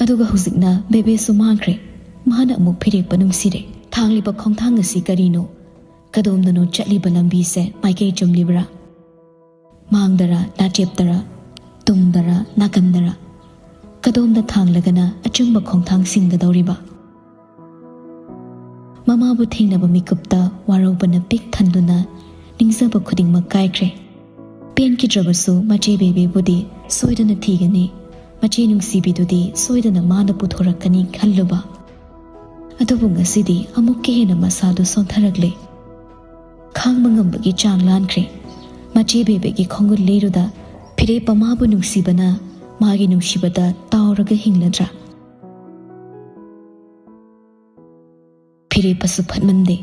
ꯑꯗꯨꯒ ꯍꯧꯖꯤꯛꯅ ꯕꯦꯕꯦꯁꯨ ꯃꯥꯡꯈ꯭ꯔꯦ꯫ ꯃꯥꯅ ꯑꯃꯨꯛ ꯐꯤꯔꯦꯞꯄ ꯅꯨꯡꯁꯤꯔꯦ꯫ ꯊꯥꯡꯂꯤꯕ ꯈꯣꯡꯊꯥꯡ ꯑꯁꯤ ꯀꯔꯤꯅꯣ? ꯀꯗꯣꯝꯗꯅꯣ ꯆꯠꯂꯤꯕ ꯂꯝꯕꯤꯁꯦ ꯃꯥꯏꯀꯩ ꯆꯨꯝꯂꯤꯕ꯭ꯔꯥ? ꯃꯥꯡꯗꯔ, ꯅꯥꯆꯦꯞꯇꯔ, ꯇꯨꯡꯗꯔ, ꯅꯥꯀꯟꯗꯔ? ꯀꯗꯣꯝꯗ ꯊꯥꯡꯂꯒꯅ ꯑꯆꯨꯝꯕ ꯈꯣꯡꯊꯥꯡ ꯁꯤꯡꯒꯗꯧꯔꯤꯕ? ꯃꯃꯥꯕꯨ ꯊꯦꯡꯅꯕ ꯃꯤꯀꯨꯞꯇ ꯋꯥꯔꯧꯕꯅ ꯄꯤꯛ ꯊꯟꯗꯨꯅ ꯅꯤꯡꯖꯕ ꯈꯨꯗꯤꯡꯃꯛ ꯀꯥꯏꯈ꯭ꯔꯦ꯫ ꯄꯦꯟꯈꯤꯗ꯭ꯔꯕꯁꯨ ꯃꯆꯦ ꯕꯦꯕꯦꯕꯨꯗꯤ ꯁꯣꯏꯗꯅ ꯊꯤꯒꯅꯤ, ꯃꯆꯦ ꯅꯨꯡꯁꯤꯕꯤꯗꯨꯗꯤ ꯁꯣꯏꯗꯅ ꯃꯥꯅ ꯄꯨꯊꯣꯔꯛꯀꯅꯤ ꯈꯜꯂꯨꯕ꯫ ꯑꯗꯨꯕꯨ ꯉꯁꯤꯗꯤ ꯑꯃꯨꯛꯀ ꯍꯦꯟꯅ ꯃꯁꯥꯗꯨ ꯁꯣꯟꯊꯔꯛꯂꯦ꯫ ꯈꯥꯡꯕ ꯉꯝꯕꯒꯤ ꯆꯥꯡ ꯂꯥꯟꯈ꯭ꯔꯦ꯫ ꯃꯆꯦ ꯕꯦꯕꯦꯒꯤ ꯈꯣꯡꯒꯨꯜ ꯂꯤꯔꯨꯗ ꯐꯤꯔꯦꯞꯄ ꯃꯥꯕꯨ ꯅꯨꯡꯁꯤꯕꯅ ꯃꯥꯒꯤ ꯅꯨꯡꯁꯤꯕꯗ ꯇꯥꯎꯔꯒ ꯍꯤꯡꯂꯗ꯭ꯔꯥ? ꯐꯤꯔꯦꯞꯄꯁꯨ ꯐꯠꯃꯟꯗꯦ꯫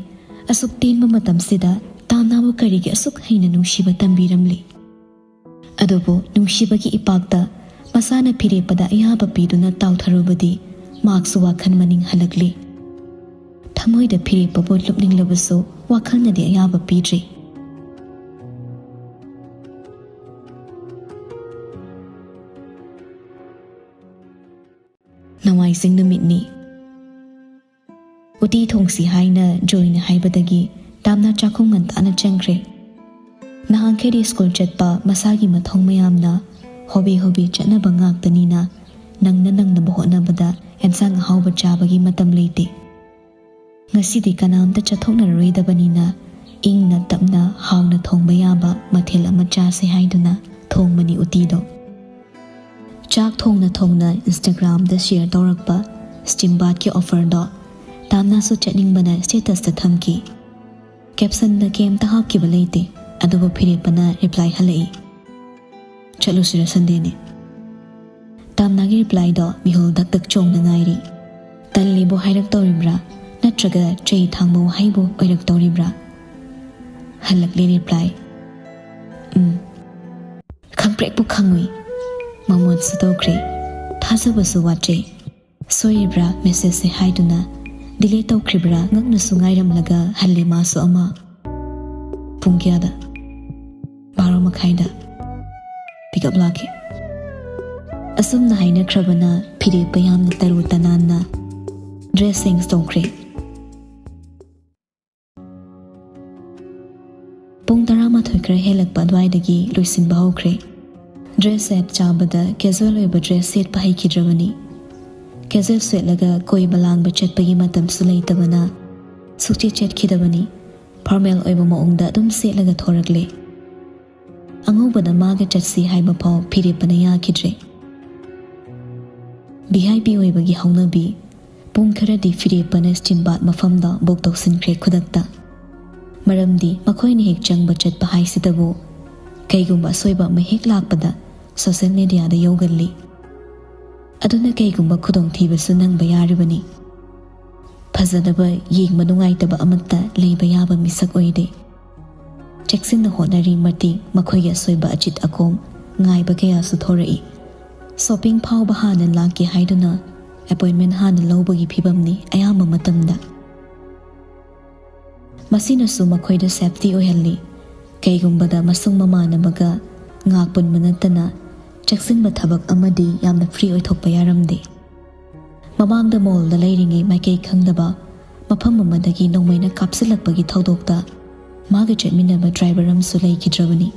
ꯑꯁꯨꯛ ꯇꯦꯟꯕ ꯃꯇꯝꯁꯤꯗ ꯇꯥꯅꯥꯕꯨ ꯀꯔꯤꯒꯤ ꯑꯁꯨꯛ ꯍꯩꯅ ꯅꯨꯡꯁꯤꯕ ꯇꯝꯕꯤꯔꯝꯂꯤ? ꯑꯗꯨꯕꯨ ꯅꯨꯡꯁꯤꯕꯒꯤ ꯏꯄꯥꯛꯇ ꯃꯁꯥꯅ ꯐꯤꯔꯦꯞꯄꯗ ꯑꯌꯥꯕ ꯄꯤꯗꯨꯅ ꯇꯥꯎꯊꯔꯨꯕꯗꯤ ꯃꯍꯥꯛꯁꯨ ꯋꯥꯈꯜ ꯃꯅꯤꯡ ꯍꯜꯂꯛꯂꯤ꯫ ꯊꯃꯣꯏꯗ ꯐꯤꯔꯦꯞꯄꯕꯨ ꯂꯨꯞꯅꯤꯡꯂꯕꯁꯨ ꯋꯥꯈꯜꯅꯗꯤ ꯑꯌꯥꯕ ꯄꯤꯗ꯭ꯔꯤ꯫ ꯅꯣꯡꯃꯥꯏꯖꯤꯡ ꯅꯨꯃꯤꯠꯅꯤ꯫ ꯎꯇꯤ ꯊꯣꯡꯁꯤ ꯍꯥꯏꯅ ꯖꯣꯏꯅ ꯍꯥꯏꯕꯗꯒꯤ ꯇꯥꯝꯅꯥ ꯆꯥꯛꯈꯨꯝ ꯉꯟꯇꯥꯅ ꯆꯪꯈ꯭ꯔꯦ꯫ ꯅꯍꯥꯟꯈꯩꯗꯤ ꯁ꯭ꯀꯨꯜ ꯆꯠꯄ ꯃꯁꯥꯒꯤ ꯃꯊꯧ ꯃꯌꯥꯝꯅ ꯍꯣꯕꯦ ꯍꯣꯕꯦ ꯆꯠꯅꯕ ꯉꯥꯛꯇꯅꯤꯅ ꯅꯪꯅ ꯅꯪꯅꯕ ꯍꯣꯠꯅꯕꯗ ꯑꯦꯟꯁꯥꯡ ꯑꯍꯥꯎꯕ ꯆꯥꯕꯒꯤ ꯃꯇꯝ ꯂꯩꯇꯦ꯫ ꯉꯁꯤꯗꯤ ꯀꯅꯥꯝꯇ ꯆꯠꯊꯣꯛꯅꯔꯔꯣꯏꯗꯕꯅꯤꯅ ꯏꯪꯅ ꯇꯞꯅ ꯍꯥꯎꯅ ꯊꯣꯡꯕ ꯌꯥꯕ ꯃꯊꯦꯜ ꯑꯃ ꯆꯥꯁꯦ ꯍꯥꯏꯗꯨꯅ ꯊꯣꯡꯕꯅꯤ ꯎꯇꯤꯗꯣ꯫ ꯆꯥꯛ ꯊꯣꯡꯅ ꯊꯣꯡꯅ Instagramꯗ share ꯇꯧꯔꯛꯄ steam bathꯀꯤ offerꯗꯣ ꯇꯥꯝꯅꯥꯁꯨ ꯆꯠꯅꯤꯡꯕꯅ statusꯇ ꯊꯝꯈꯤ꯫ Captionꯗ ꯀꯩꯝꯇ ꯍꯥꯞꯈꯤꯕ ꯂꯩꯇꯦ, ꯑꯗꯨꯕꯨ ꯐꯤꯔꯦꯞꯄꯅ reply ꯍꯜꯂꯛꯏ꯫ "ꯆꯠꯂꯨꯁꯤꯔ Sundayꯅꯦ?" ꯇꯥꯝꯅꯥꯒꯤ replyꯗꯣ ꯃꯤꯍꯨꯜ ꯗꯛ ꯗꯛ ꯆꯣꯡꯅ ꯉꯥꯏꯔꯤ꯫ ꯇꯜꯂꯤꯕꯨ ꯍꯥꯏꯔꯛꯇꯧꯔꯤꯕ꯭ꯔꯥ, ꯅꯠꯇ꯭ꯔꯒ ꯆꯩ ꯊꯥꯡꯕ ꯋꯥꯍꯩꯕꯨ ꯑꯣꯏꯔꯛꯇꯧꯔꯤꯕ꯭ꯔꯥ? ꯍꯜꯂꯛꯂꯦ reply꯫ "ꯎꯝ"꯫ ꯈꯪꯄ꯭ꯔꯦꯛꯄꯨ ꯈꯪꯉꯨꯏ꯫ ꯃꯃꯣꯟꯁꯨ ꯇꯧꯈ꯭ꯔꯦ꯫ ꯊꯥꯖꯕꯁꯨ ꯋꯥꯠꯆꯩ꯫ ꯁꯣꯏꯔꯤꯕ꯭ꯔꯥ messageꯁꯦ ꯍꯥꯏꯗꯨꯅ delete ꯇꯧꯈ꯭ꯔꯤꯕ꯭ꯔꯥ ꯉꯛꯅꯁꯨ ꯉꯥꯏꯔꯝꯂꯒ ꯍꯜꯂꯦ ꯃꯥꯁꯨ ꯑꯃ꯫ "ꯄꯨꯡ ꯀꯌꯥꯗ?" "ꯕꯥꯔꯣ ꯃꯈꯥꯏꯗ"꯫ "Pickup ꯂꯥꯛꯀꯦ"꯫ ꯑꯁꯨꯝꯅ ꯍꯥꯏꯅꯈ꯭ꯔꯕꯅ ꯐꯤꯔꯦꯞꯄ ꯌꯥꯝꯅ ꯇꯔꯨ ꯇꯅꯥꯟꯅ dress change ꯇꯧꯈ꯭ꯔꯦ꯫ ꯄꯨꯡ ꯇꯔꯥꯃꯥꯊꯣꯏ ꯈꯔ ꯍꯦꯜꯂꯛꯄ ꯑꯗꯨꯋꯥꯏꯗꯒꯤ ꯂꯣꯏꯁꯤꯟꯕ ꯍꯧꯈ꯭ꯔꯦ꯫ Dress ꯆꯞ ꯆꯥꯕꯗ casual ꯑꯣꯏꯕ dress ꯁꯦꯠꯄ ꯍꯩꯈꯤꯗ꯭ꯔꯕꯅꯤ꯫ Casual ꯁꯦꯠꯂꯒ ꯀꯣꯏꯕ ꯂꯥꯡꯕ ꯆꯠꯄꯒꯤ ꯃꯇꯝꯁꯨ ꯂꯩꯇꯕꯅ ꯁꯨꯛꯆꯦꯠ ꯆꯦꯠꯈꯤꯗꯕꯅꯤ꯫ Formal ꯑꯣꯏꯕ ꯃꯑꯣꯡꯗ ꯑꯗꯨꯝ ꯁꯦꯠꯂꯒ ꯊꯣꯔꯛꯂꯦ꯫ ꯑꯉꯧꯕꯗ ꯃꯥꯒ ꯆꯠꯁꯤ ꯍꯥꯏꯕ ꯐꯥꯎ ꯐꯤꯔꯦꯞꯄꯅ ꯌꯥꯈꯤꯗ꯭ꯔꯦ꯫ V I P ꯑꯣꯏꯕꯒꯤ ꯍꯧꯅꯕꯤ꯫ ꯄꯨꯡ ꯈꯔꯗꯤ ꯐꯤꯔꯦꯞꯄꯅ steam bath ꯃꯐꯝꯗ book ꯇꯧꯁꯤꯟꯈ꯭ꯔꯦ ꯈꯨꯗꯛꯇ꯫ ꯃꯔꯝꯗꯤ ꯃꯈꯣꯏꯅ ꯍꯦꯛ ꯆꯪꯕ ꯆꯠꯄ ꯍꯥꯏꯁꯤꯗꯕꯨ ꯀꯩꯒꯨꯝꯕ ꯑꯁꯣꯏꯕ ꯑꯃ ꯍꯦꯛ ꯂꯥꯛꯄꯗ social mediaꯗ ꯌꯧꯒꯜꯂꯤ꯫ ꯑꯗꯨꯅ ꯀꯩꯒꯨꯝꯕ ꯈꯨꯗꯣꯡꯊꯤꯕꯁꯨ ꯅꯪꯕ ꯌꯥꯔꯤꯕꯅꯤ꯫ ꯐꯖꯗꯕ, ꯌꯦꯡꯕ ꯅꯨꯡꯉꯥꯏꯇꯕ ꯑꯃꯠꯇ ꯂꯩꯕ ꯌꯥꯕ ꯃꯤꯁꯛ ꯑꯣꯏꯗꯦ꯫ ꯆꯦꯛꯁꯤꯟꯅ ꯍꯣꯠꯅꯔꯤ ꯃꯇꯤꯛ ꯃꯈꯣꯏꯒꯤ ꯑꯁꯣꯏꯕ ꯑꯆꯤꯠ ꯑꯀꯣꯝ ꯉꯥꯏꯕ ꯀꯌꯥꯁꯨ ꯊꯣꯔꯛꯏ꯫ Shopping ꯐꯥꯎꯕ ꯍꯥꯟꯅ ꯂꯥꯛꯀꯦ ꯍꯥꯏꯗꯨꯅ appointment ꯍꯥꯟꯅ ꯂꯧꯕꯒꯤ ꯐꯤꯕꯝꯅꯤ ꯑꯌꯥꯝꯕ ꯃꯇꯝꯗ꯫ ꯃꯁꯤꯅꯁꯨ ꯃꯈꯣꯏꯗ safety ꯑꯣꯏꯍꯜꯂꯤ꯫ ꯀꯩꯒꯨꯝꯕꯗ ꯃꯁꯨꯡ ꯃꯃꯥꯟꯅꯕꯒ ꯉꯥꯛ ꯄꯨꯟꯕ ꯅꯠꯇꯅ ꯆꯦꯛꯁꯤꯟꯕ ꯊꯕꯛ ꯑꯃꯗꯤ ꯌꯥꯝꯅ free ꯑꯣꯏꯊꯣꯛꯄ ꯌꯥꯔꯝꯗꯦ꯫ ꯃꯃꯥꯡꯗ ꯃꯣꯜꯗ ꯂꯩꯔꯤꯉꯩ ꯃꯥꯏꯀꯩ ꯈꯪꯗꯕ ꯃꯐꯝ ꯑꯃꯗꯒꯤ ꯅꯣꯡꯃꯩꯅ ꯀꯥꯞꯁꯤꯜꯂꯛꯄꯒꯤ ꯊꯧꯗꯣꯛꯇ ꯃꯥꯒ ꯆꯠꯃꯤꯟꯅꯕ ꯗ꯭ꯔꯥꯏꯚꯔ ꯑꯃꯁꯨ ꯂꯩꯈꯤꯗ꯭ꯔꯕꯅꯤ꯫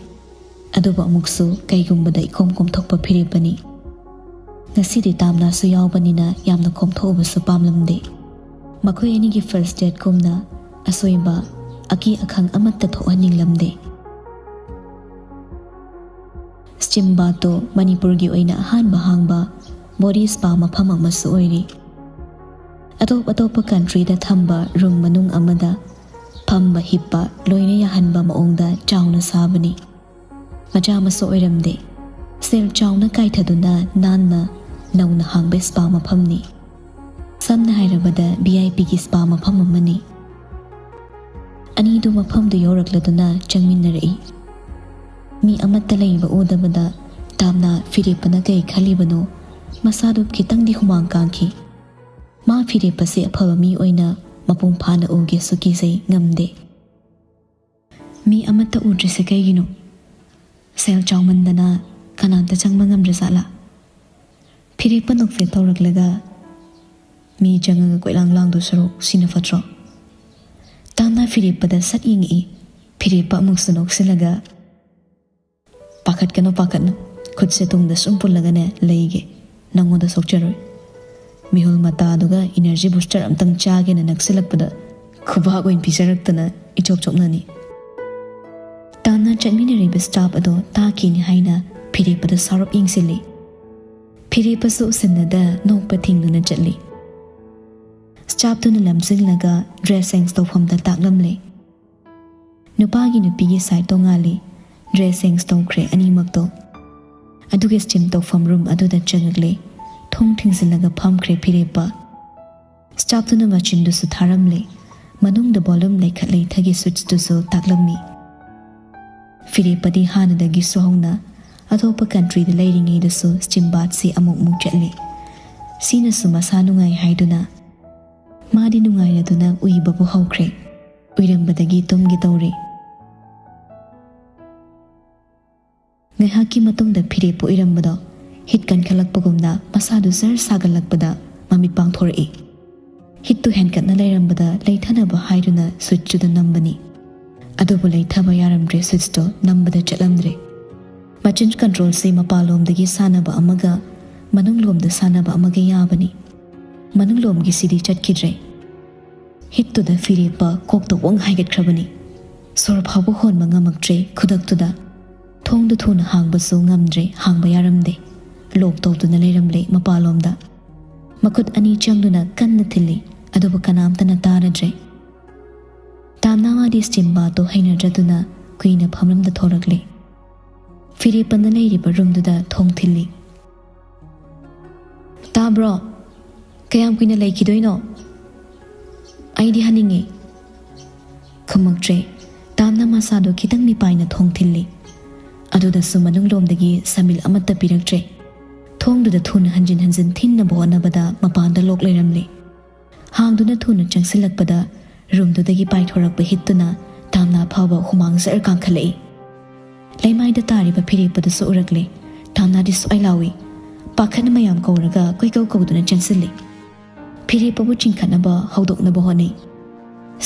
ꯑꯗꯨꯕꯨ ꯑꯃꯨꯛꯁꯨ ꯀꯩꯒꯨꯝꯕꯗ ꯏꯀꯣꯝ ꯀꯣꯝꯊꯣꯛꯄ ꯐꯤꯔꯦꯞꯄꯅꯤ꯫ ꯉꯁꯤꯗꯤ ꯇꯥꯝꯅꯥꯁꯨ ꯌꯥꯎꯕꯅꯤꯅ ꯌꯥꯝꯅ ꯀꯣꯝꯊꯣꯛꯎꯕꯁꯨ ꯄꯥꯝꯂꯝꯗꯦ꯫ ꯃꯈꯣꯏ ꯑꯅꯤꯒꯤ ꯐꯥꯔꯁ ꯗꯦꯠꯀꯨꯝꯅ ꯑꯁꯣꯏꯕ, ꯑꯀꯤ ꯑꯈꯪ ꯑꯃꯠꯇ ꯊꯣꯛꯍꯟꯅꯤꯡꯂꯝꯗꯦ꯫ ꯁ꯭ꯇꯤꯝ ꯕꯥꯠꯇꯣ ꯃꯅꯤꯄꯨꯔꯒꯤ ꯑꯣꯏꯅ ꯑꯍꯥꯟꯕ ꯍꯥꯡꯕ ꯕꯣꯗꯤ ꯁ꯭ꯄꯥ ꯃꯐꯝ ꯑꯃꯁꯨ ꯑꯣꯏꯔꯤ꯫ ꯑꯇꯣꯞ ꯑꯇꯣꯞꯄ ꯀꯟꯇ꯭ꯔꯤꯗ ꯊꯝꯕ ꯔꯨꯝ ꯃꯅꯨꯡ ꯑꯃꯗ ꯐꯝꯕ ꯍꯤꯞꯄ ꯂꯣꯏꯅ ꯌꯥꯍꯟꯕ ꯃꯑꯣꯡꯗ ꯆꯥꯎꯅ ꯁꯥꯕꯅꯤ꯫ ꯃꯆꯥ ꯃꯁꯨ ꯑꯣꯏꯔꯝꯗꯦ꯫ ꯁꯦꯜ ꯆꯥꯎꯅ ꯀꯥꯏꯊꯗꯨꯅ ꯅꯥꯟꯅ ꯅꯧꯅ ꯍꯥꯡꯕ ꯁ꯭ꯄꯥ ꯃꯐꯝꯅꯤ꯫ ꯁꯝꯅ ꯍꯥꯏꯔꯕꯗ ꯚꯤ ꯑꯥꯏ ꯄꯤꯒꯤ ꯁ꯭ꯄꯥ ꯃꯐꯝ ꯑꯃꯅꯤ꯫ ꯑꯅꯤꯗꯨ ꯃꯐꯝꯗꯨ ꯌꯧꯔꯛꯂꯗꯨꯅ ꯆꯪꯃꯤꯟꯅꯔꯛꯏ꯫ ꯃꯤ ꯑꯃꯠꯇ ꯂꯩꯕ ꯎꯗꯕꯗ ꯇꯥꯝꯅ ꯐꯤꯔꯦꯞꯄꯅ ꯀꯩ ꯈꯜꯂꯤꯕꯅꯣ? ꯃꯁꯥꯗꯨ ꯈꯤꯇꯪꯗꯤ ꯍꯨꯃꯥꯡ ꯀꯥꯡꯈꯤ꯫ ꯃꯥ ꯐꯤꯔꯦꯞꯄꯁꯦ ꯑꯐꯕ ꯃꯤ ꯑꯣꯏꯅ ꯃꯄꯨꯡ ꯐꯥꯅ ꯎꯒꯦꯁꯨ ꯀꯤꯖꯩ, ꯉꯝꯗꯦ꯫ "ꯃꯤ ꯑꯃꯠꯇ ꯎꯗ꯭ꯔꯤꯁꯦ ꯀꯩꯒꯤꯅꯣ? ꯁꯦꯜ ꯆꯥꯎꯃꯟꯗꯅ ꯀꯅꯥꯝꯇ ꯆꯪꯕ ꯉꯝꯗ꯭ꯔꯖꯥꯠꯂꯥ?" ꯐꯤꯔꯦꯞꯄ ꯅꯣꯛꯐꯦꯠ ꯇꯧꯔꯛꯂꯒ, "ꯃꯤ ꯆꯪꯉꯒ ꯀꯣꯏꯂꯥꯡ ꯂꯥꯡꯗꯧ ꯁꯔꯨꯛ ꯁꯤꯅ ꯐꯠꯇ꯭ꯔꯣ?" ꯇꯥꯝꯅ ꯐꯤꯔꯦꯞꯄꯗ ꯁꯠ ꯌꯦꯡꯉꯛꯏ꯫ ꯐꯤꯔꯦꯞꯄ ꯑꯃꯨꯛꯁꯨ ꯅꯣꯛꯁꯤꯜꯂꯒ, "ꯄꯥꯈꯠꯀꯅꯨ, ꯄꯥꯈꯠꯅꯨ꯫ ꯈꯨꯠꯁꯦ ꯇꯨꯡꯗ ꯁꯨꯝ ꯄꯨꯜꯂꯒꯅꯦ ꯂꯩꯒꯦ꯫ ꯅꯪꯉꯣꯟꯗ ꯁꯣꯛꯆꯔꯣꯏ꯫ ꯃꯤꯍꯨꯜ ꯃꯇꯥꯗꯨꯒ ꯏꯅꯔꯖꯤ ꯕꯨꯁꯇꯔ ꯑꯝꯇꯪ ꯆꯥꯒꯦꯅ ꯅꯛꯁꯤꯜꯂꯛꯄꯗ ꯈꯨꯕꯥꯛ ꯑꯣꯏꯅ ꯄꯤꯖꯔꯛꯇꯅ ꯏꯆꯣꯛ ꯆꯣꯛꯅꯅꯤ꯫" ꯇꯥꯝꯅ ꯆꯠꯃꯤꯟꯅꯔꯤꯕ ꯁ꯭ꯇꯥꯐ ꯑꯗꯣ ꯇꯥꯈꯤꯅꯤ ꯍꯥꯏꯅ ꯐꯤꯔꯦꯞꯄꯗ ꯁꯥꯎꯔꯞ ꯌꯦꯡꯁꯤꯜꯂꯤ꯫ ꯐꯤꯔꯦꯞꯄꯁꯨ ꯎꯁꯤꯟꯅꯗ ꯅꯣꯛꯄ ꯊꯤꯡꯗꯨꯅ ꯆꯠꯂꯤ꯫ ꯁ꯭ꯇꯥꯐꯇꯨꯅ ꯂꯝꯖꯤꯡꯂꯒ ꯗ꯭ꯔꯦꯁ ꯆꯦꯟꯖ ꯇꯧꯐꯝꯗ ꯇꯥꯛꯂꯝꯂꯦ꯫ ꯅꯨꯄꯥꯒꯤ ꯅꯨꯄꯤꯒꯤ ꯁꯥꯏꯠ ꯇꯣꯉꯥꯜꯂꯤ꯫ ꯗ꯭ꯔꯦꯁ ꯆꯦꯟꯖ ꯇꯧꯈ꯭ꯔꯦ ꯑꯅꯤꯃꯛꯇꯣ꯫ ꯑꯗꯨꯒ ꯁ꯭ꯇꯤꯝ ꯇꯧꯐꯝ ꯔꯨꯝ ꯑꯗꯨꯗ ꯆꯪꯉꯛꯂꯦ꯫ ꯊꯣꯡ ꯊꯤꯡꯖꯤꯜꯂꯒ ꯐꯝꯈ꯭ꯔꯦ ꯐꯤꯔꯦꯞꯄ꯫ ꯁ꯭ꯇꯥꯐꯇꯨꯅ ꯃꯆꯤꯟꯗꯨꯁꯨ ꯊꯥꯔꯝꯂꯦ꯫ ꯃꯅꯨꯡꯗ ꯚꯣꯂꯨꯝ ꯂꯩꯈꯠ ꯂꯩꯊꯒꯤ ꯁ꯭ꯋꯤꯠꯆꯇꯨꯁꯨ ꯇꯥꯛꯂꯝꯃꯤ꯫ ꯐꯤꯔꯦꯞꯄꯗꯤ ꯍꯥꯟꯅꯗꯒꯤꯁꯨ ꯍꯧꯅ ꯑꯇꯣꯞꯄ ꯀꯟꯇ꯭ꯔꯤꯗ ꯂꯩꯔꯤꯉꯩꯗꯁꯨ ꯁ꯭ꯇꯤꯝ ꯕꯥꯠꯁꯤ ꯑꯃꯨꯛ ꯑꯃꯨꯛ ꯆꯠꯂꯤ꯫ ꯁꯤꯅꯁꯨ ꯃꯁꯥ ꯅꯨꯡꯉꯥꯏ ꯍꯥꯏꯗꯨꯅ ꯃꯥꯗꯤ ꯅꯨꯡꯉꯥꯏꯔꯗꯨꯅ ꯎꯏꯕꯕꯨ ꯍꯧꯈ꯭ꯔꯦ꯫ ꯎꯏꯔꯝꯕꯗꯒꯤ ꯇꯨꯝꯒꯦ ꯇꯧꯔꯦ꯫ ꯉꯥꯏꯍꯥꯛꯀꯤ ꯃꯇꯨꯡꯗ ꯐꯤꯔꯦꯞꯄ ꯎꯏꯔꯝꯕꯗꯣ ꯍꯤꯠ ꯀꯟꯈꯠꯂꯛꯄꯒꯨꯝꯅ ꯃꯁꯥꯗꯨ ꯖꯔ ꯁꯥꯒꯠꯂꯛꯄꯗ ꯃꯃꯤꯠ ꯄꯥꯡꯊꯣꯔꯛꯏ꯫ ꯍꯤꯠꯇꯨ ꯍꯦꯟꯀꯠꯅ ꯂꯩꯔꯝꯕꯗ ꯂꯩꯊꯅꯕ ꯍꯥꯏꯗꯨꯅ ꯁ꯭ꯋꯤꯠꯆꯇꯨꯗ ꯅꯝꯕꯅꯤ꯫ ꯑꯗꯨꯕꯨ ꯂꯩꯊꯕ ꯌꯥꯔꯝꯗ꯭ꯔꯦ, ꯁ꯭ꯋꯤꯠꯆꯇꯣ ꯅꯝꯕꯗ ꯆꯠꯂꯝꯗ꯭ꯔꯦ꯫ ꯃꯆꯤꯟ ꯀꯟꯇ꯭ꯔꯣꯜꯁꯤ ꯃꯄꯥꯟꯂꯣꯝꯗꯒꯤ ꯁꯥꯟꯅꯕ ꯑꯃꯒ ꯃꯅꯨꯡꯂꯣꯝꯗ ꯁꯥꯟꯅꯕ ꯑꯃꯒ ꯌꯥꯕꯅꯤ꯫ ꯃꯅꯨꯡꯂꯣꯝꯒꯤꯁꯤꯗꯤ ꯆꯠꯈꯤꯗ꯭ꯔꯦ꯫ ꯍꯤꯠꯇꯨꯗ ꯐꯤꯔꯦꯞꯄ ꯀꯣꯛꯇ ꯋꯪ ꯍꯥꯏꯒꯠꯈ꯭ꯔꯕꯅꯤ꯫ ꯁꯣꯔ ꯐꯥꯎꯕ ꯍꯣꯟꯕ ꯉꯝꯃꯛꯇ꯭ꯔꯦ ꯈꯨꯗꯛꯇꯨꯗ꯫ ꯊꯣꯡꯗꯨ ꯊꯨꯅ ꯍꯥꯡꯕꯁꯨ ꯉꯝꯗ꯭ꯔꯦ, ꯍꯥꯡꯕ ꯌꯥꯔꯝꯗꯦ꯫ ꯂꯣꯛ ꯇꯧꯗꯨꯅ ꯂꯩꯔꯝꯂꯦ ꯃꯄꯥꯟꯂꯣꯝꯗ꯫ ꯃꯈꯨꯠ ꯑꯅꯤ ꯆꯪꯗꯨꯅ ꯀꯟꯅ ꯊꯤꯜꯂꯤ, ꯑꯗꯨꯕꯨ ꯀꯅꯥꯝꯇꯅ ꯇꯥꯔꯗ꯭ꯔꯦ꯫ ꯇꯥꯝꯅꯥ ꯃꯥꯗꯤ ꯁ꯭ꯇꯤꯝ ꯕꯥꯠꯇꯣ ꯍꯩꯅꯗ꯭ꯔꯗꯨꯅ ꯀꯨꯏꯅ ꯐꯝꯂꯝꯗ ꯊꯣꯔꯛꯂꯦ꯫ ꯐꯤꯔꯦꯞꯄꯅ ꯂꯩꯔꯤꯕ ꯔꯨꯝꯗꯨꯗ ꯊꯣꯡ ꯊꯤꯜꯂꯤ꯫ "ꯇꯥꯕ꯭ꯔꯣ? ꯀꯌꯥꯝ ꯀꯨꯏꯅ ꯂꯩꯈꯤꯗꯣꯏꯅꯣ? ꯑꯩꯗꯤ ꯍꯟꯅꯤꯡꯉꯦ꯫" ꯈꯨꯝꯃꯛꯇ꯭ꯔꯦ꯫ ꯇꯥꯝꯅ ꯃꯁꯥꯗꯣ ꯈꯤꯇꯪ ꯃꯤꯄꯥꯏꯅ ꯊꯣꯡ ꯊꯤꯜꯂꯤ꯫ ꯑꯗꯨꯗꯁꯨ ꯃꯅꯨꯡꯂꯣꯝꯗꯒꯤ ꯁꯃꯤꯜ ꯑꯃꯠꯇ ꯄꯤꯔꯛꯇ꯭ꯔꯦ꯫ ꯊꯣꯡꯗꯨꯗ ꯊꯨꯅ ꯍꯟꯖꯤꯟ ꯍꯟꯖꯤꯟ ꯊꯤꯟꯅꯕ ꯍꯣꯠꯅꯕꯗ ꯃꯄꯥꯟꯗ ꯂꯣꯛ ꯂꯩꯔꯝꯂꯦ꯫ ꯍꯥꯡꯗꯨꯅ ꯊꯨꯅ ꯆꯪꯁꯤꯜꯂꯛꯄꯗ ꯔꯨꯝꯗꯨꯗꯒꯤ ꯄꯥꯏꯊꯣꯔꯛꯄ ꯍꯤꯠꯇꯨꯅ ꯇꯥꯝꯅꯥ ꯐꯥꯎꯕ ꯍꯨꯃꯥꯡ ꯖꯔ ꯀꯥꯡꯈꯠꯂꯛꯏ꯫ ꯂꯩꯃꯥꯏꯗ ꯇꯥꯔꯤꯕ ꯐꯤꯔꯦꯞꯄꯗꯨꯁꯨ ꯎꯔꯛꯂꯦ꯫ ꯇꯥꯝꯅꯥꯗꯤ ꯁ꯭ꯋꯥꯏ ꯂꯥꯎꯏ꯫ ꯄꯥꯈꯠꯅ ꯃꯌꯥꯝ ꯀꯧꯔꯒ ꯀꯣꯏꯀꯧ ꯀꯧꯗꯨꯅ ꯆꯦꯟꯁꯤꯜꯂꯤ꯫ ꯐꯤꯔꯦꯞꯄꯕꯨ ꯆꯤꯡꯈꯠꯅꯕ ꯍꯧꯗꯣꯛꯅꯕ ꯍꯣꯠꯅꯩ꯫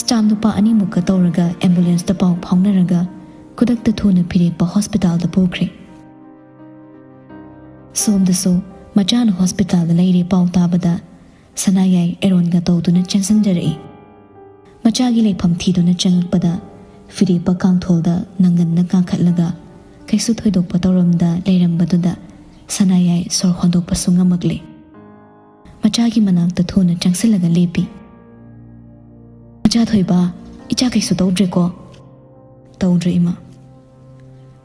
ꯁ꯭ꯇꯥꯝ ꯅꯨꯄꯥ ꯑꯅꯤꯃꯨꯛꯀ ꯇꯧꯔꯒ ꯑꯦꯝꯕꯨꯂꯦꯟꯁꯇ ꯄꯥꯎ ꯐꯥꯎꯅꯔꯒ ꯈꯨꯗꯛꯇ ꯊꯨꯅ ꯐꯤꯔꯦꯞꯄ ꯍꯣꯁꯄꯤꯇꯥꯜꯗ ꯄꯨꯈ꯭ꯔꯦ꯫ ꯁꯣꯝꯗꯁꯨ ꯃꯆꯥꯅ ꯍꯣꯁꯄꯤꯇꯥꯜꯗ ꯂꯩꯔꯦ ꯄꯥꯎ ꯇꯥꯕꯗ ꯁꯅꯥꯌꯥꯏ ꯑꯦꯔꯣꯟꯒ ꯇꯧꯗꯨꯅ ꯆꯦꯟꯁꯤꯟꯖꯔꯛꯏ꯫ ꯃꯆꯥꯒꯤ ꯂꯩꯐꯝ ꯊꯤꯗꯨꯅ ꯆꯪꯉꯛꯄꯗ ꯐꯤꯔꯦꯞꯄ ꯀꯥꯡꯊꯣꯜꯗ ꯅꯪꯒꯟꯅ ꯀꯥꯈꯠꯂꯒ ꯀꯩꯁꯨ ꯊꯣꯏꯗꯣꯛꯄ ꯇꯧꯔꯝꯗ ꯂꯩꯔꯝꯕꯗꯨꯗ ꯁꯅꯥꯌꯥꯏ ꯁꯣꯔ ꯍꯣꯟꯗꯣꯛꯄꯁꯨ ꯉꯝꯃꯛꯂꯦ꯫ ꯃꯆꯥꯒꯤ ꯃꯅꯥꯛꯇ ꯊꯨꯅ ꯆꯪꯁꯤꯜꯂꯒ ꯂꯦꯞꯄꯤ꯫ "ꯃꯆꯥ ꯊꯣꯏꯕ, ꯏꯆꯥ ꯀꯩꯁꯨ ꯇꯧꯗ꯭ꯔꯦꯀꯣ?" "ꯇꯧꯗ꯭ꯔꯦ ꯏꯃꯥ꯫"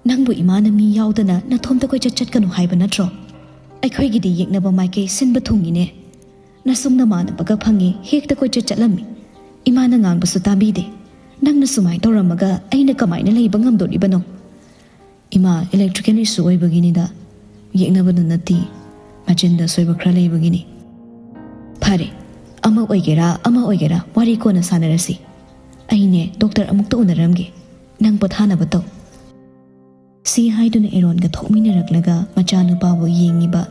"ꯅꯪꯕꯨ ꯏꯃꯥꯅ ꯃꯤ ꯌꯥꯎꯗꯅ ꯅꯊꯣꯝꯇ ꯀꯣꯏꯆꯠ ꯆꯠꯀꯅꯨ ꯍꯥꯏꯕ ꯅꯠꯇ꯭ꯔꯣ? ꯑꯩꯈꯣꯏꯒꯤꯗꯤ ꯌꯦꯛꯅꯕ ꯃꯥꯏꯀꯩ ꯁꯤꯟꯕ ꯊꯨꯡꯉꯤꯅꯦ꯫ ꯅꯁꯨꯡ ꯅꯃꯥꯟꯅꯕꯒ ꯐꯪꯉꯤ, ꯍꯦꯛꯇ ꯀꯣꯏꯆꯠ ꯆꯠꯂꯝꯃꯤ꯫ ꯏꯃꯥꯅ ꯉꯥꯡꯕꯁꯨ ꯇꯥꯕꯤꯗꯦ꯫ ꯅꯪꯅ ꯁꯨꯃꯥꯏꯅ ꯇꯧꯔꯝꯃꯒ ꯑꯩꯅ ꯀꯃꯥꯏꯅ ꯂꯩꯕ ꯉꯝꯗꯣꯔꯤꯕꯅꯣ?" "ꯏꯃꯥ, electrical issue ꯑꯣꯏꯕꯒꯤꯅꯤꯗ, ꯌꯦꯛꯅꯕꯗ ꯅꯠꯇꯦ, ꯃꯆꯤꯟꯗ ꯑꯁꯣꯏꯕ ꯈꯔ ꯂꯩꯕꯒꯤꯅꯤ꯫" "ꯐꯔꯦ, ꯑꯃ ꯑꯣꯏꯒꯦꯔꯥ ꯑꯃ ꯑꯣꯏꯒꯦꯔꯥ ꯋꯥꯔꯤ ꯀꯣꯟꯅ ꯁꯥꯟꯅꯔꯁꯤ꯫ ꯑꯩꯅꯦ ꯗꯣꯛꯇꯔ ꯑꯃꯨꯛꯇ ꯎꯅꯔꯝꯒꯦ, ꯅꯪ ꯄꯣꯊꯥꯅꯕ ꯇꯧ꯫" ꯁꯤ ꯍꯥꯏꯗꯨꯅ ꯑꯦꯔꯣꯟꯒ ꯊꯣꯛꯃꯤꯟꯅꯔꯛꯂꯒ ꯃꯆꯥꯅꯨꯄꯥꯕꯨ ꯌꯦꯡꯉꯤꯕ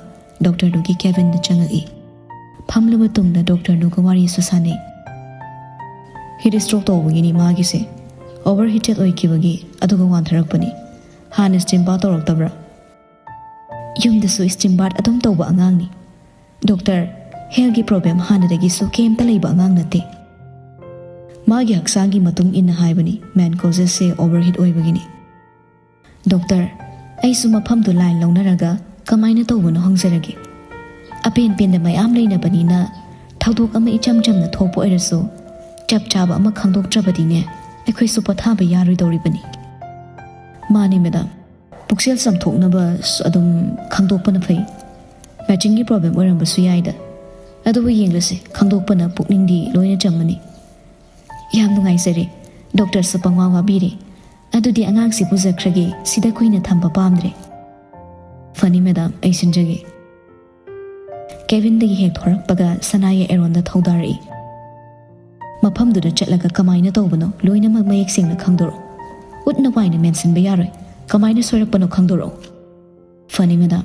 ꯗꯣꯛꯇꯔꯗꯨꯒꯤ ꯀꯦꯕꯤꯟꯗ ꯆꯪꯉꯛꯏ꯫ ꯐꯝꯂꯕ ꯇꯨꯡꯗ ꯗꯣꯛꯇꯔꯗꯨꯒ ꯋꯥꯔꯤꯁꯨ ꯁꯥꯟꯅꯩ꯫ "ꯍꯤꯠ ꯁ꯭ꯇ꯭ꯔꯣꯛ ꯇꯧꯕꯒꯤꯅꯤ ꯃꯥꯒꯤꯁꯦ꯫ ꯑꯣꯚꯔ ꯍꯤꯇꯦꯠ ꯑꯣꯏꯈꯤꯕꯒꯤ ꯑꯗꯨꯒ ꯋꯥꯟꯊꯔꯛꯄꯅꯤ꯫ ꯍꯥꯟꯅ ꯁ꯭ꯇꯤꯝ ꯕꯥꯊ ꯇꯧꯔꯛꯇꯕ꯭ꯔꯥ?" "ꯌꯨꯝꯗꯁꯨ ꯁ꯭ꯇꯤꯝ ꯕꯥꯊ ꯑꯗꯨꯝ ꯇꯧꯕ ꯑꯉꯥꯡꯅꯤ꯫ ꯗꯣꯛꯇꯔ, ꯍꯦꯜꯒꯤ ꯄ꯭ꯔꯣꯕ꯭ꯂꯦꯝ ꯍꯥꯟꯅꯗꯒꯤꯁꯨ ꯀꯩꯝꯇ ꯂꯩꯕ ꯑꯉꯥꯡ ꯅꯠꯇꯦ꯫ ꯃꯥꯒꯤ ꯍꯛꯆꯥꯡꯒꯤ ꯃꯇꯨꯡ ꯏꯟꯅ ꯍꯥꯏꯕꯅꯤ, ꯃꯦꯟ ꯀꯣꯖꯦꯁꯁꯦ ꯑꯣꯚꯔ ꯍꯤꯠ ꯑꯣꯏꯕꯒꯤꯅꯤ꯫ ꯗꯣꯛꯇꯔ, ꯑꯩꯁꯨ ꯃꯐꯝꯗꯨ ꯂꯥꯏꯟ ꯂꯧꯅꯔꯒ ꯀꯃꯥꯏꯅ ꯇꯧꯕꯅꯣ ꯍꯪꯖꯔꯒꯦ꯫ ꯑꯄꯦꯟ ꯄꯦꯟꯗ ꯃꯌꯥꯝ ꯂꯩꯅꯕꯅꯤꯅ ꯊꯧꯗꯣꯛ ꯑꯃ ꯏꯆꯝ ꯆꯝꯅ ꯊꯣꯛꯄ ꯑꯣꯏꯔꯁꯨ ꯆꯞ ꯆꯥꯕ ꯑꯃ ꯈꯪꯗꯣꯛꯇ꯭ꯔꯕꯗꯤꯅꯦ ꯑꯩꯈꯣꯏꯁꯨ ꯄꯣꯊꯥꯕ ꯌꯥꯔꯣꯏꯗꯧꯔꯤꯕꯅꯤ꯫" "ꯃꯥꯅꯤ ꯃꯦꯗꯥꯝ, ꯄꯨꯛꯆꯦꯜ ꯆꯥꯝꯊꯣꯛꯅꯕ ꯑꯗꯨꯝ ꯈꯪꯗꯣꯛꯄꯅ ꯐꯩ꯫ ꯃꯦꯆꯤꯟꯒꯤ ꯄ꯭ꯔꯣꯕ꯭ꯂꯦꯝ ꯑꯣꯏꯔꯝꯕꯁꯨ ꯌꯥꯏꯗ꯫ ꯑꯗꯨꯕꯨ ꯌꯦꯡꯂꯁꯤ, ꯈꯪꯗꯣꯛꯄꯅ ꯄꯨꯛꯅꯤꯡꯗꯤ ꯂꯣꯏꯅ ꯆꯝꯃꯅꯤ꯫" "ꯌꯥꯝ ꯅꯨꯡꯉꯥꯏꯖꯔꯦ꯫ ꯗꯣꯛꯇꯔꯁꯨ ꯄꯪꯋꯥ ꯋꯥꯕꯤꯔꯦ꯫ ꯑꯗꯨꯗꯤ ꯑꯉꯥꯡꯁꯤ ꯄꯨꯖꯈ꯭ꯔꯒꯦ, ꯁꯤꯗ ꯀꯨꯏꯅ ꯊꯝꯕ ꯄꯥꯝꯗ꯭ꯔꯦ꯫" "ꯐꯅꯤ ꯃꯦꯗꯥꯝ, ꯑꯩ ꯁꯤꯟꯖꯒꯦ꯫" ꯀꯦꯕꯤꯟꯗꯒꯤ ꯍꯦꯛ ꯊꯣꯔꯛꯄꯒ ꯁꯅꯥꯌꯥ ꯑꯦꯔꯣꯟꯗ ꯊꯧꯗꯥꯔꯛꯏ꯫ "ꯃꯐꯝꯗꯨꯗ ꯆꯠꯂꯒ ꯀꯃꯥꯏꯅ ꯇꯧꯕꯅꯣ ꯂꯣꯏꯅꯃꯛ ꯃꯌꯦꯛ ꯁꯦꯡꯅ ꯈꯪꯗꯣꯔꯛꯑꯣ꯫ ꯎꯠꯅ ꯄꯥꯏꯅ ꯃꯦꯟꯁꯤꯟꯕ ꯌꯥꯔꯣꯏ꯫ ꯀꯃꯥꯏꯅ ꯁꯣꯏꯔꯛꯄꯅꯣ ꯈꯪꯗꯣꯔꯛꯑꯣ꯫" "ꯐꯅꯤ ꯃꯦꯗꯥꯝ꯫"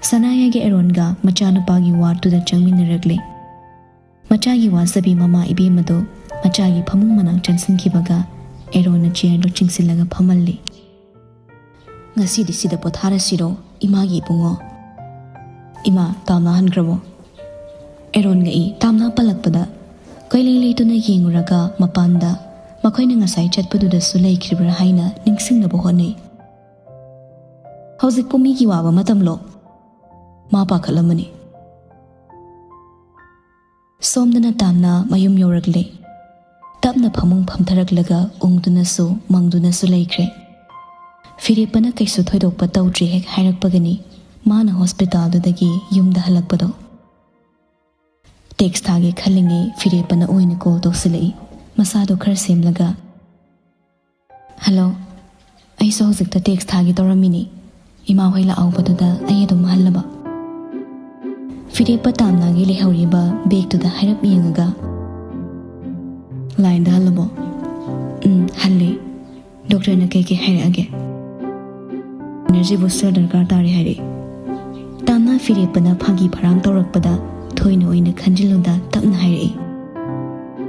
ꯁꯅꯥꯌꯥꯒꯤ ꯑꯦꯔꯣꯟꯒ ꯃꯆꯥꯅꯨꯄꯥꯒꯤ ꯋꯥꯔꯗꯇꯨꯗ ꯆꯪꯃꯤꯟꯅꯔꯛꯂꯦ꯫ ꯃꯆꯥꯒꯤ ꯋꯥꯖꯕꯤ ꯃꯃꯥ ꯏꯕꯦꯝꯃꯗꯨ ꯃꯆꯥꯒꯤ ꯐꯃꯨꯡ ꯃꯅꯥꯛ ꯆꯪꯁꯤꯟꯈꯤꯕꯒ ꯑꯦꯔꯣꯟꯅ ꯆꯤꯌꯔꯗꯨ ꯆꯤꯡꯁꯤꯜꯂꯒ ꯐꯝꯍꯜꯂꯤ꯫ "ꯉꯁꯤꯗꯤ ꯁꯤꯗ ꯄꯣꯊꯥꯔꯁꯤꯔꯣ, ꯏꯃꯥꯒꯤ ꯏꯕꯨꯡꯉꯣ?" "ꯏꯃꯥ, ꯇꯥꯝꯅꯥ ꯍꯟꯈ꯭ꯔꯕꯣ?" ꯑꯦꯔꯣꯟ ꯉꯛꯏ꯫ ꯇꯥꯝꯅꯥ ꯄꯜꯂꯛꯄꯗ ꯀꯣꯏꯂꯩ ꯂꯩꯇꯨꯅ ꯌꯦꯡꯉꯨꯔꯒ ꯃꯄꯥꯟꯗ ꯃꯈꯣꯏꯅ ꯉꯁꯥꯏ ꯆꯠꯄꯗꯨꯗꯁꯨ ꯂꯩꯈ꯭ꯔꯤꯕ꯭ꯔꯥ ꯍꯥꯏꯅ ꯅꯤꯡꯁꯤꯡꯅꯕ ꯍꯣꯠꯅꯩ꯫ "ꯍꯧꯖꯤꯛꯄꯨ ꯃꯤꯒꯤ ꯋꯥꯕ ꯃꯇꯝꯂꯣ?" ꯃꯥ ꯄꯥꯈꯠꯂꯝꯃꯅꯤ꯫ ꯁꯣꯝꯗꯅ ꯇꯥꯝꯅꯥ ꯃꯌꯨꯝ ꯌꯧꯔꯛꯂꯦ꯫ ꯇꯞꯅ ꯐꯃꯨꯡ ꯐꯝꯊꯔꯛꯂꯒ ꯎꯪꯗꯨꯅꯁꯨ ꯃꯪꯗꯨꯅꯁꯨ ꯂꯩꯈ꯭ꯔꯦ꯫ ꯐꯤꯔꯦꯞꯄꯅ ꯀꯩꯁꯨ ꯊꯣꯏꯗꯣꯛꯄ ꯇꯧꯗ꯭ꯔꯤ ꯍꯦꯛ ꯍꯥꯏꯔꯛꯄꯒꯅꯤ ꯃꯥꯅ ꯍꯣꯁꯄꯤꯇꯥꯜꯗꯨꯗꯒꯤ ꯌꯨꯝꯗ ꯍꯜꯂꯛꯄꯗꯣ꯫ ꯇꯦꯛꯁ ꯊꯥꯒꯦ ꯈꯜꯂꯤꯉꯩ ꯐꯤꯔꯦꯞꯄꯅ ꯑꯣꯏꯅ ꯀꯣꯜ ꯇꯧꯁꯤꯜꯂꯛꯏ, ꯃꯁꯥꯗꯣ ꯈꯔ ꯁꯦꯝꯂꯒ꯫ "ꯍꯜꯂꯣ, ꯑꯩꯁꯨ ꯍꯧꯖꯤꯛꯇ ꯇꯦꯛꯁ ꯊꯥꯒꯦ ꯇꯧꯔꯝꯃꯤꯅꯤ꯫ ꯏꯃꯥ ꯍꯣꯏ ꯂꯥꯛꯍꯧꯕꯗꯨꯗ ꯑꯩ ꯑꯗꯨꯝ ꯍꯜꯂꯕ?" ꯐꯤꯔꯦꯞꯄ ꯇꯥꯝꯅꯥꯒꯤ ꯂꯩꯍꯧꯔꯤꯕ ꯕꯦꯒꯇꯨꯗ ꯍꯥꯏꯔꯞ ꯌꯦꯡꯉꯒ, "ꯂꯥꯏꯟꯗ ꯍꯜꯂꯕꯣ?" "ꯎꯝ, ꯍꯜꯂꯦ꯫ ꯗꯣꯛꯇꯔꯅ ꯀꯩ ꯀꯩ ꯍꯥꯏꯔꯛꯑꯒꯦ?" "ꯏꯅꯔꯖꯤ ꯕꯨꯁꯇꯔ ꯗꯔꯀꯥꯔ ꯇꯥꯔꯦ ꯍꯥꯏꯔꯛꯑꯦ꯫" ꯇꯥꯅ ꯐꯤꯔꯦꯞꯄꯅ ꯐꯥꯒꯤ ꯐꯔꯥꯡ ꯇꯧꯔꯛꯄꯗ ꯊꯣꯏꯅ ꯑꯣꯏꯅ ꯈꯟꯖꯤꯜꯂꯨꯗ ꯇꯞꯅ ꯍꯥꯏꯔꯛꯏ,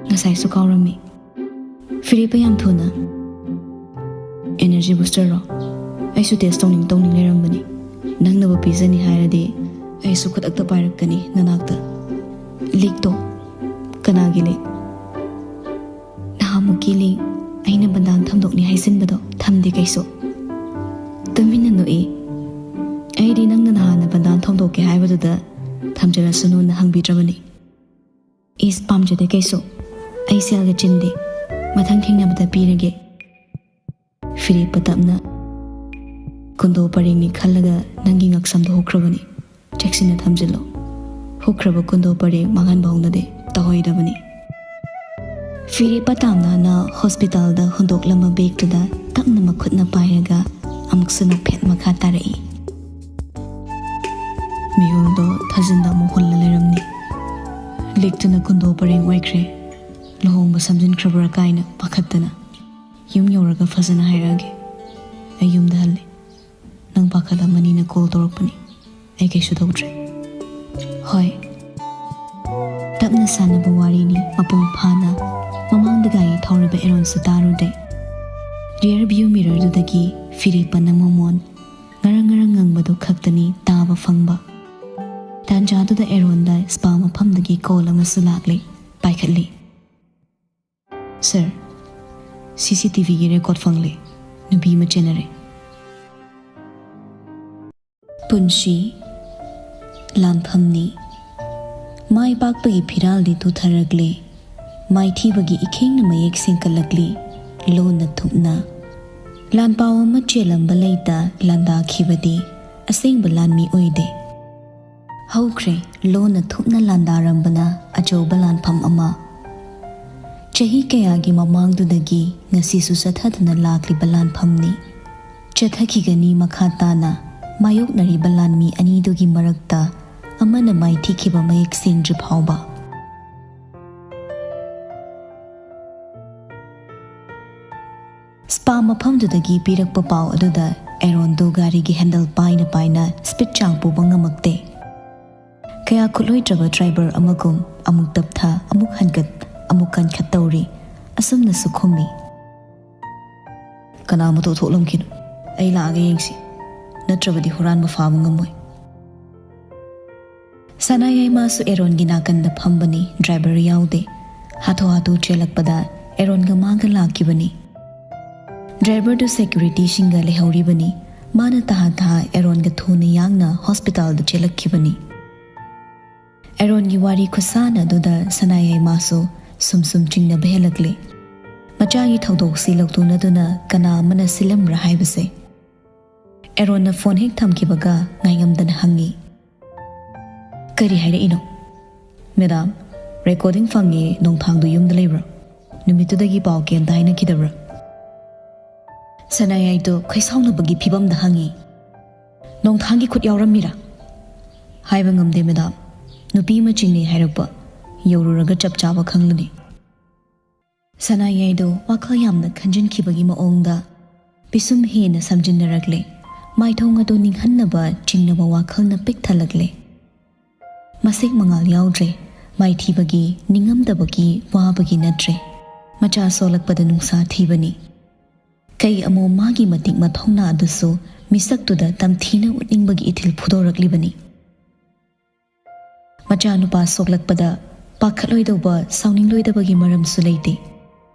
"ꯉꯁꯥꯏꯁꯨ ꯀꯥꯎꯔꯝꯃꯤ꯫" ꯐꯤꯔꯦꯞꯄ ꯌꯥꯝ ꯊꯨꯅ, "ꯑꯦꯅꯔꯖꯤ ꯕꯨꯁꯇꯔꯔꯣ? ꯑꯩꯁꯨ ꯇꯦꯁ ꯇꯧꯅꯤꯡ ꯇꯧꯅꯤꯡ ꯂꯩꯔꯝꯕꯅꯤ꯫ ꯅꯪꯅꯕꯨ ꯄꯤꯖꯅꯤ ꯍꯥꯏꯔꯗꯤ ꯑꯩꯁꯨ ꯈꯨꯗꯛꯇ ꯄꯥꯏꯔꯛꯀꯅꯤ ꯅꯅꯥꯛꯇ꯫" "ꯂꯤꯛꯇꯣ? ꯀꯅꯥꯒꯤ ꯂꯤꯛ?" "ꯅꯍꯥꯟꯃꯨꯛꯀꯤ ꯂꯤꯛ, ꯑꯩꯅ ꯕꯟꯗꯥꯟ ꯊꯝꯗꯣꯛꯅꯤ ꯍꯥꯏꯖꯤꯟꯕꯗꯣ ꯊꯝꯗꯦ ꯀꯩꯁꯨ꯫" ꯇꯨꯃꯤꯟꯅ ꯅꯣꯛꯏ꯫ "ꯑꯩꯗꯤ ꯅꯪꯅ ꯅꯍꯥꯟꯅ ꯕꯟꯗꯥꯟ ꯊꯝꯗꯣꯛꯀꯦ ꯍꯥꯏꯕꯗꯨꯗ ꯊꯝꯖꯔꯁꯅꯨꯅ ꯍꯪꯕꯤꯗ꯭ꯔꯕꯅꯤ꯫" "ꯏꯁ, ꯄꯥꯝꯖꯗꯦ ꯀꯩꯁꯨ꯫ ꯑꯩ ꯁꯦꯜꯒ ꯆꯤꯟꯗꯦ꯫ ꯃꯊꯪ ꯊꯦꯡꯅꯕꯗ ꯄꯤꯔꯒꯦ꯫" ꯐꯤꯔꯦꯞꯄ ꯇꯞꯅ, "ꯀꯨꯟꯗꯣ ꯄꯔꯦꯡꯅꯤ ꯈꯜꯂꯒ ꯅꯪꯒꯤ ꯉꯛꯁꯝꯗꯣ ꯍꯨꯛꯈ꯭ꯔꯕꯅꯤ꯫ ꯆꯦꯛꯁꯤꯟꯅ ꯊꯝꯖꯤꯜꯂꯨ꯫ ꯍꯨꯛꯈ꯭ꯔꯕ ꯀꯨꯟꯗꯣ ꯄꯔꯦꯡ ꯃꯥꯡꯍꯟꯕ ꯍꯧꯅꯗꯦ꯫ ꯇꯧꯍꯩꯗꯕꯅꯤ꯫" ꯐꯤꯔꯦꯞꯄ ꯇꯥꯝꯅꯥꯅ ꯍꯣꯁꯄꯤꯇꯥꯜꯗ ꯍꯨꯟꯗꯣꯛꯂꯝꯕ ꯕꯦꯒꯇꯨꯗ ꯇꯞꯅ ꯃꯈꯨꯠꯅ ꯄꯥꯏꯔꯒ ꯑꯃꯨꯛꯁꯨ ꯅꯣꯛꯐꯦꯠ ꯃꯈꯥ ꯇꯥꯔꯛꯏ꯫ ꯃꯤꯍꯨꯜꯗꯣ ꯊꯥꯖꯤꯟꯗ ꯑꯃꯨꯛ ꯍꯨꯜꯂ ꯂꯩꯔꯝꯅꯤ꯫ ꯂꯤꯛꯇꯨꯅ ꯀꯨꯟꯗꯣ ꯄꯔꯦꯡ ꯑꯣꯏꯈ꯭ꯔꯦ꯫ ꯂꯨꯍꯣꯡꯕ ꯁꯝꯖꯤꯟꯈ꯭ꯔꯕ꯭ꯔꯥ ꯀꯥꯏꯅ ꯄꯥꯈꯠꯇꯅ꯫ ꯌꯨꯝ ꯌꯧꯔꯒ ꯐꯖꯅ ꯍꯥꯏꯔꯛꯑꯒꯦ꯫ ꯑꯩ ꯌꯨꯝꯗ ꯍꯜꯂꯦ꯫ ꯅꯪ ꯄꯥꯈꯠꯂꯝꯃꯅꯤꯅ ꯀꯣꯜ ꯇꯧꯔꯛꯄꯅꯤ꯫ ꯑꯩ ꯀꯩꯁꯨ ꯇꯧꯗ꯭ꯔꯦ꯫ ꯍꯣꯏ꯫ ꯇꯞꯅ ꯁꯥꯟꯅꯕ ꯋꯥꯔꯤꯅꯤ ꯃꯄꯨꯡ ꯐꯥꯅ꯫ ꯃꯃꯥꯡꯗ ꯒꯥꯔꯤ ꯊꯧꯔꯤꯕ ꯑꯦꯔꯣꯟꯁꯨ ꯇꯥꯔꯨꯗꯦ꯫ ꯔꯤꯌꯔ ꯚ꯭ꯌꯨ ꯃꯤꯔꯔꯗꯨꯗꯒꯤ ꯐꯤꯔꯦꯞꯄꯅ ꯃꯣꯃꯣꯟ ꯉꯔꯪ ꯉꯔꯪ ꯉꯪꯕꯗꯨ ꯈꯛꯇꯅꯤ ꯇꯥꯕ ꯐꯪꯕ꯫ ꯇꯥꯟꯖꯥꯗꯨꯗ ꯑꯦꯔꯣꯟꯗ ꯁ꯭ꯄꯥ ꯃꯐꯝꯗꯒꯤ ꯀꯣꯜ ꯑꯃꯁꯨ ꯂꯥꯛꯂꯦ꯫ ꯄꯥꯏꯈꯠꯂꯤ꯫ "ꯁꯔ, ꯁꯤ ꯁꯤ ꯇꯤ ꯚꯤꯒꯤ ꯔꯦꯀꯣꯔꯗ ꯐꯪꯂꯦ꯫ ꯅꯨꯄꯤ ꯑꯃ ꯆꯦꯟꯅꯔꯦ꯫" ꯄꯨꯟꯁꯤ ꯂꯥꯟꯐꯝꯅꯤ꯫ ꯃꯥꯏ ꯄꯥꯛꯄꯒꯤ ꯐꯤꯔꯥꯜꯗꯤ ꯇꯨꯊꯔꯛꯂꯦ꯫ ꯃꯥꯏꯊꯤꯕꯒꯤ ꯏꯈꯦꯡꯅ ꯃꯌꯦꯛ ꯁꯦꯡꯀꯠꯂꯛꯂꯤ꯫ ꯂꯣꯟꯅ ꯊꯨꯞꯅ꯫ ꯂꯥꯟꯄꯥꯎ ꯑꯃ ꯆꯦꯜꯂꯝꯕ ꯂꯩꯇ ꯂꯥꯟꯗꯥꯈꯤꯕꯗꯤ ꯑꯁꯦꯡꯕ ꯂꯥꯟꯃꯤ ꯑꯣꯏꯗꯦ꯫ ꯍꯧꯈ꯭ꯔꯦ ꯂꯣꯟꯅ ꯊꯨꯞꯅ ꯂꯥꯟꯗꯥꯔꯝꯕꯅ ꯑꯆꯧꯕ ꯂꯥꯟꯐꯝ ꯑꯃ꯫ ꯆꯍꯤ ꯀꯌꯥꯒꯤ ꯃꯃꯥꯡꯗꯨꯗꯒꯤ ꯉꯁꯤꯁꯨ ꯆꯠꯊꯗꯨꯅ ꯂꯥꯛꯂꯤꯕ ꯂꯥꯟꯐꯝꯅꯤ꯫ ꯆꯠꯊꯈꯤꯒꯅꯤ ꯃꯈꯥ ꯇꯥꯅ ꯃꯥꯌꯣꯛꯅꯔꯤꯕ ꯂꯥꯟꯃꯤ ꯑꯅꯤꯗꯨꯒꯤ ꯃꯔꯛꯇ ꯑꯃꯅ ꯃꯥꯏꯊꯤꯈꯤꯕ ꯃꯌꯦꯛ ꯁꯦꯡꯗ꯭ꯔꯤ ꯐꯥꯎꯕ꯫ ꯁ꯭ꯄꯥ ꯃꯐꯝꯗꯨꯗꯒꯤ ꯄꯤꯔꯛꯄ ꯄꯥꯎ ꯑꯗꯨꯗ ꯑꯦꯔꯣꯟꯗꯨ ꯒꯥꯔꯤꯒꯤ ꯍꯦꯟꯗꯜ ꯄꯥꯏꯅ ꯄꯥꯏꯅ ꯁ꯭ꯄꯤꯗ ꯆꯥꯡ ꯄꯨꯕ ꯉꯝꯃꯛꯇꯦ꯫ ꯀꯌꯥ ꯈꯨꯠꯂꯣꯏꯗ꯭ꯔꯕ ꯗ꯭ꯔꯥꯏꯚꯔ ꯑꯃꯒꯨꯝ ꯑꯃꯨꯛ ꯇꯞꯊ, ꯑꯃꯨꯛ ꯍꯟꯒꯠ, ꯑꯃꯨꯛ ꯀꯟꯈꯠ ꯇꯧꯔꯤ꯫ ꯑꯁꯨꯝꯅꯁꯨ ꯈꯨꯝꯃꯤ꯫ "ꯀꯅꯥ ꯑꯃ ꯊꯣꯛꯂꯝꯈꯤꯅꯣ, ꯑꯩ ꯂꯥꯛꯑꯒ ꯌꯦꯡꯁꯤ, ꯅꯠꯇ꯭ꯔꯕꯗꯤ ꯍꯨꯔꯥꯟꯕ ꯐꯥꯕ ꯉꯝꯃꯣꯏ"꯫ ꯁꯅꯥꯌꯥꯏꯃꯥꯁꯨ ꯑꯦꯔꯣꯟꯒꯤ ꯅꯥꯀꯟꯗ ꯐꯝꯕꯅꯤ, ꯗ꯭ꯔꯥꯏꯚꯔ ꯌꯥꯎꯗꯦ꯫ ꯍꯥꯊꯨ ꯍꯥꯊꯨ ꯆꯦꯜꯂꯛꯄꯗ ꯑꯦꯔꯣꯟꯒ ꯃꯥꯒ ꯂꯥꯛꯈꯤꯕꯅꯤ꯫ ꯗ꯭ꯔꯥꯏꯚꯔꯗꯨ ꯁꯦꯀ꯭ꯌꯨꯔꯤꯇꯤꯁꯤꯡꯒ ꯂꯩꯍꯧꯔꯤꯕꯅꯤ꯫ ꯃꯥꯅ ꯇꯍꯥ ꯇꯍꯥ ꯑꯦꯔꯣꯟꯒ ꯊꯨꯅ ꯌꯥꯡꯅ ꯍꯣꯁꯄꯤꯇꯥꯜꯗ ꯆꯦꯜꯂꯛꯈꯤꯕꯅꯤ꯫ ꯑꯦꯔꯣꯟꯒꯤ ꯋꯥꯔꯤ ꯈꯨꯁꯥꯟ ꯑꯗꯨꯗ ꯁꯅꯥꯌꯥꯏꯃꯥꯁꯨ ꯁꯨꯝ ꯁꯨꯝ ꯆꯤꯡꯅꯕ ꯍꯦꯜꯂꯛꯂꯦ꯫ ꯃꯆꯥꯒꯤ ꯊꯧꯗꯣꯛꯁꯤ ꯂꯧꯇꯨꯅꯗꯨꯅ ꯀꯅꯥ ꯑꯃꯅ ꯁꯤꯜꯂꯝꯕ꯭ꯔꯥ ꯍꯥꯏꯕꯁꯦ꯫ ꯑꯦꯔꯣꯟꯅ ꯐꯣꯟ ꯍꯦꯛ ꯊꯝꯈꯤꯕꯒ ꯉꯥꯏꯉꯝꯗꯅ ꯍꯪꯉꯤ, "ꯀꯔꯤ ꯍꯥꯏꯔꯛꯏꯅꯣ?" "ꯃꯦꯗꯥꯝ, ꯔꯦꯀꯣꯔꯗꯤꯡ ꯐꯪꯉꯦ, ꯅꯣꯡꯊꯥꯡꯗꯨ ꯌꯨꯝꯗ ꯂꯩꯕ꯭ꯔꯥ? ꯅꯨꯃꯤꯠꯇꯨꯗꯒꯤ ꯄꯥꯎ ꯀꯩꯝꯇ ꯍꯥꯏꯅꯈꯤꯗꯕ꯭ꯔꯥ?" ꯁꯅꯥꯌꯥꯏꯗꯣ ꯈꯣꯏꯁꯥꯎꯅꯕꯒꯤ ꯐꯤꯕꯝꯗ ꯍꯪꯉꯤ, "ꯅꯣꯡꯊꯥꯡꯒꯤ ꯈꯨꯠ ꯌꯥꯎꯔꯝꯃꯤꯔꯥ?" "ꯍꯥꯏꯕ ꯉꯝꯗꯦ, ꯃꯦꯗꯥꯝ꯫ ꯅꯨꯄꯤ ꯑꯃ ꯆꯤꯡꯅꯩ ꯍꯥꯏꯔꯛꯄ꯫ ꯌꯧꯔꯨꯔꯒ ꯆꯞ ꯆꯥꯕ ꯈꯪꯂꯅꯤ"꯫ ꯁꯅꯥꯌꯥꯏꯗꯣ ꯋꯥꯈꯜ ꯌꯥꯝꯅ ꯈꯟꯖꯤꯟꯈꯤꯕꯒꯤ ꯃꯑꯣꯡꯗ ꯄꯤꯁꯨꯝ ꯍꯦꯟꯅ ꯁꯝꯖꯤꯟꯅꯔꯛꯂꯦ꯫ ꯃꯥꯏꯊꯣꯡ ꯑꯗꯨ ꯅꯤꯡꯍꯟꯅꯕ ꯆꯤꯡꯅꯕ ꯋꯥꯈꯜꯅ ꯄꯤꯛ ꯊꯜꯂꯛꯂꯦ꯫ ꯃꯁꯦꯛ ꯃꯉꯥꯜ ꯌꯥꯎꯗ꯭ꯔꯦ꯫ ꯃꯥꯏꯊꯤꯕꯒꯤ, ꯅꯤꯡꯉꯝꯗꯕꯒꯤ, ꯋꯥꯕꯒꯤ ꯅꯠꯇ꯭ꯔꯦ꯫ ꯃꯆꯥ ꯁꯣꯛꯂꯛꯄꯗ ꯅꯨꯡꯁꯥ ꯊꯤꯕꯅꯤ꯫ ꯀꯩ ꯑꯃꯣꯝ ꯃꯥꯒꯤ ꯃꯇꯤꯛ ꯃꯊꯧꯅꯥ ꯑꯗꯨꯁꯨ ꯃꯤꯁꯛꯇꯨꯗ ꯇꯝꯊꯤꯅ ꯎꯠꯅꯤꯡꯕꯒꯤ ꯏꯊꯤꯜ ꯐꯨꯗꯣꯔꯛꯂꯤꯕꯅꯤ꯫ ꯃꯆꯥꯅꯨꯄꯥ ꯁꯣꯛꯂꯛꯄꯗ ꯄꯥꯈꯠꯂꯣꯏꯗꯧꯕ, ꯁꯥꯎꯅꯤꯡꯂꯣꯏꯗꯕꯒꯤ ꯃꯔꯝꯁꯨ ꯂꯩꯇꯦ꯫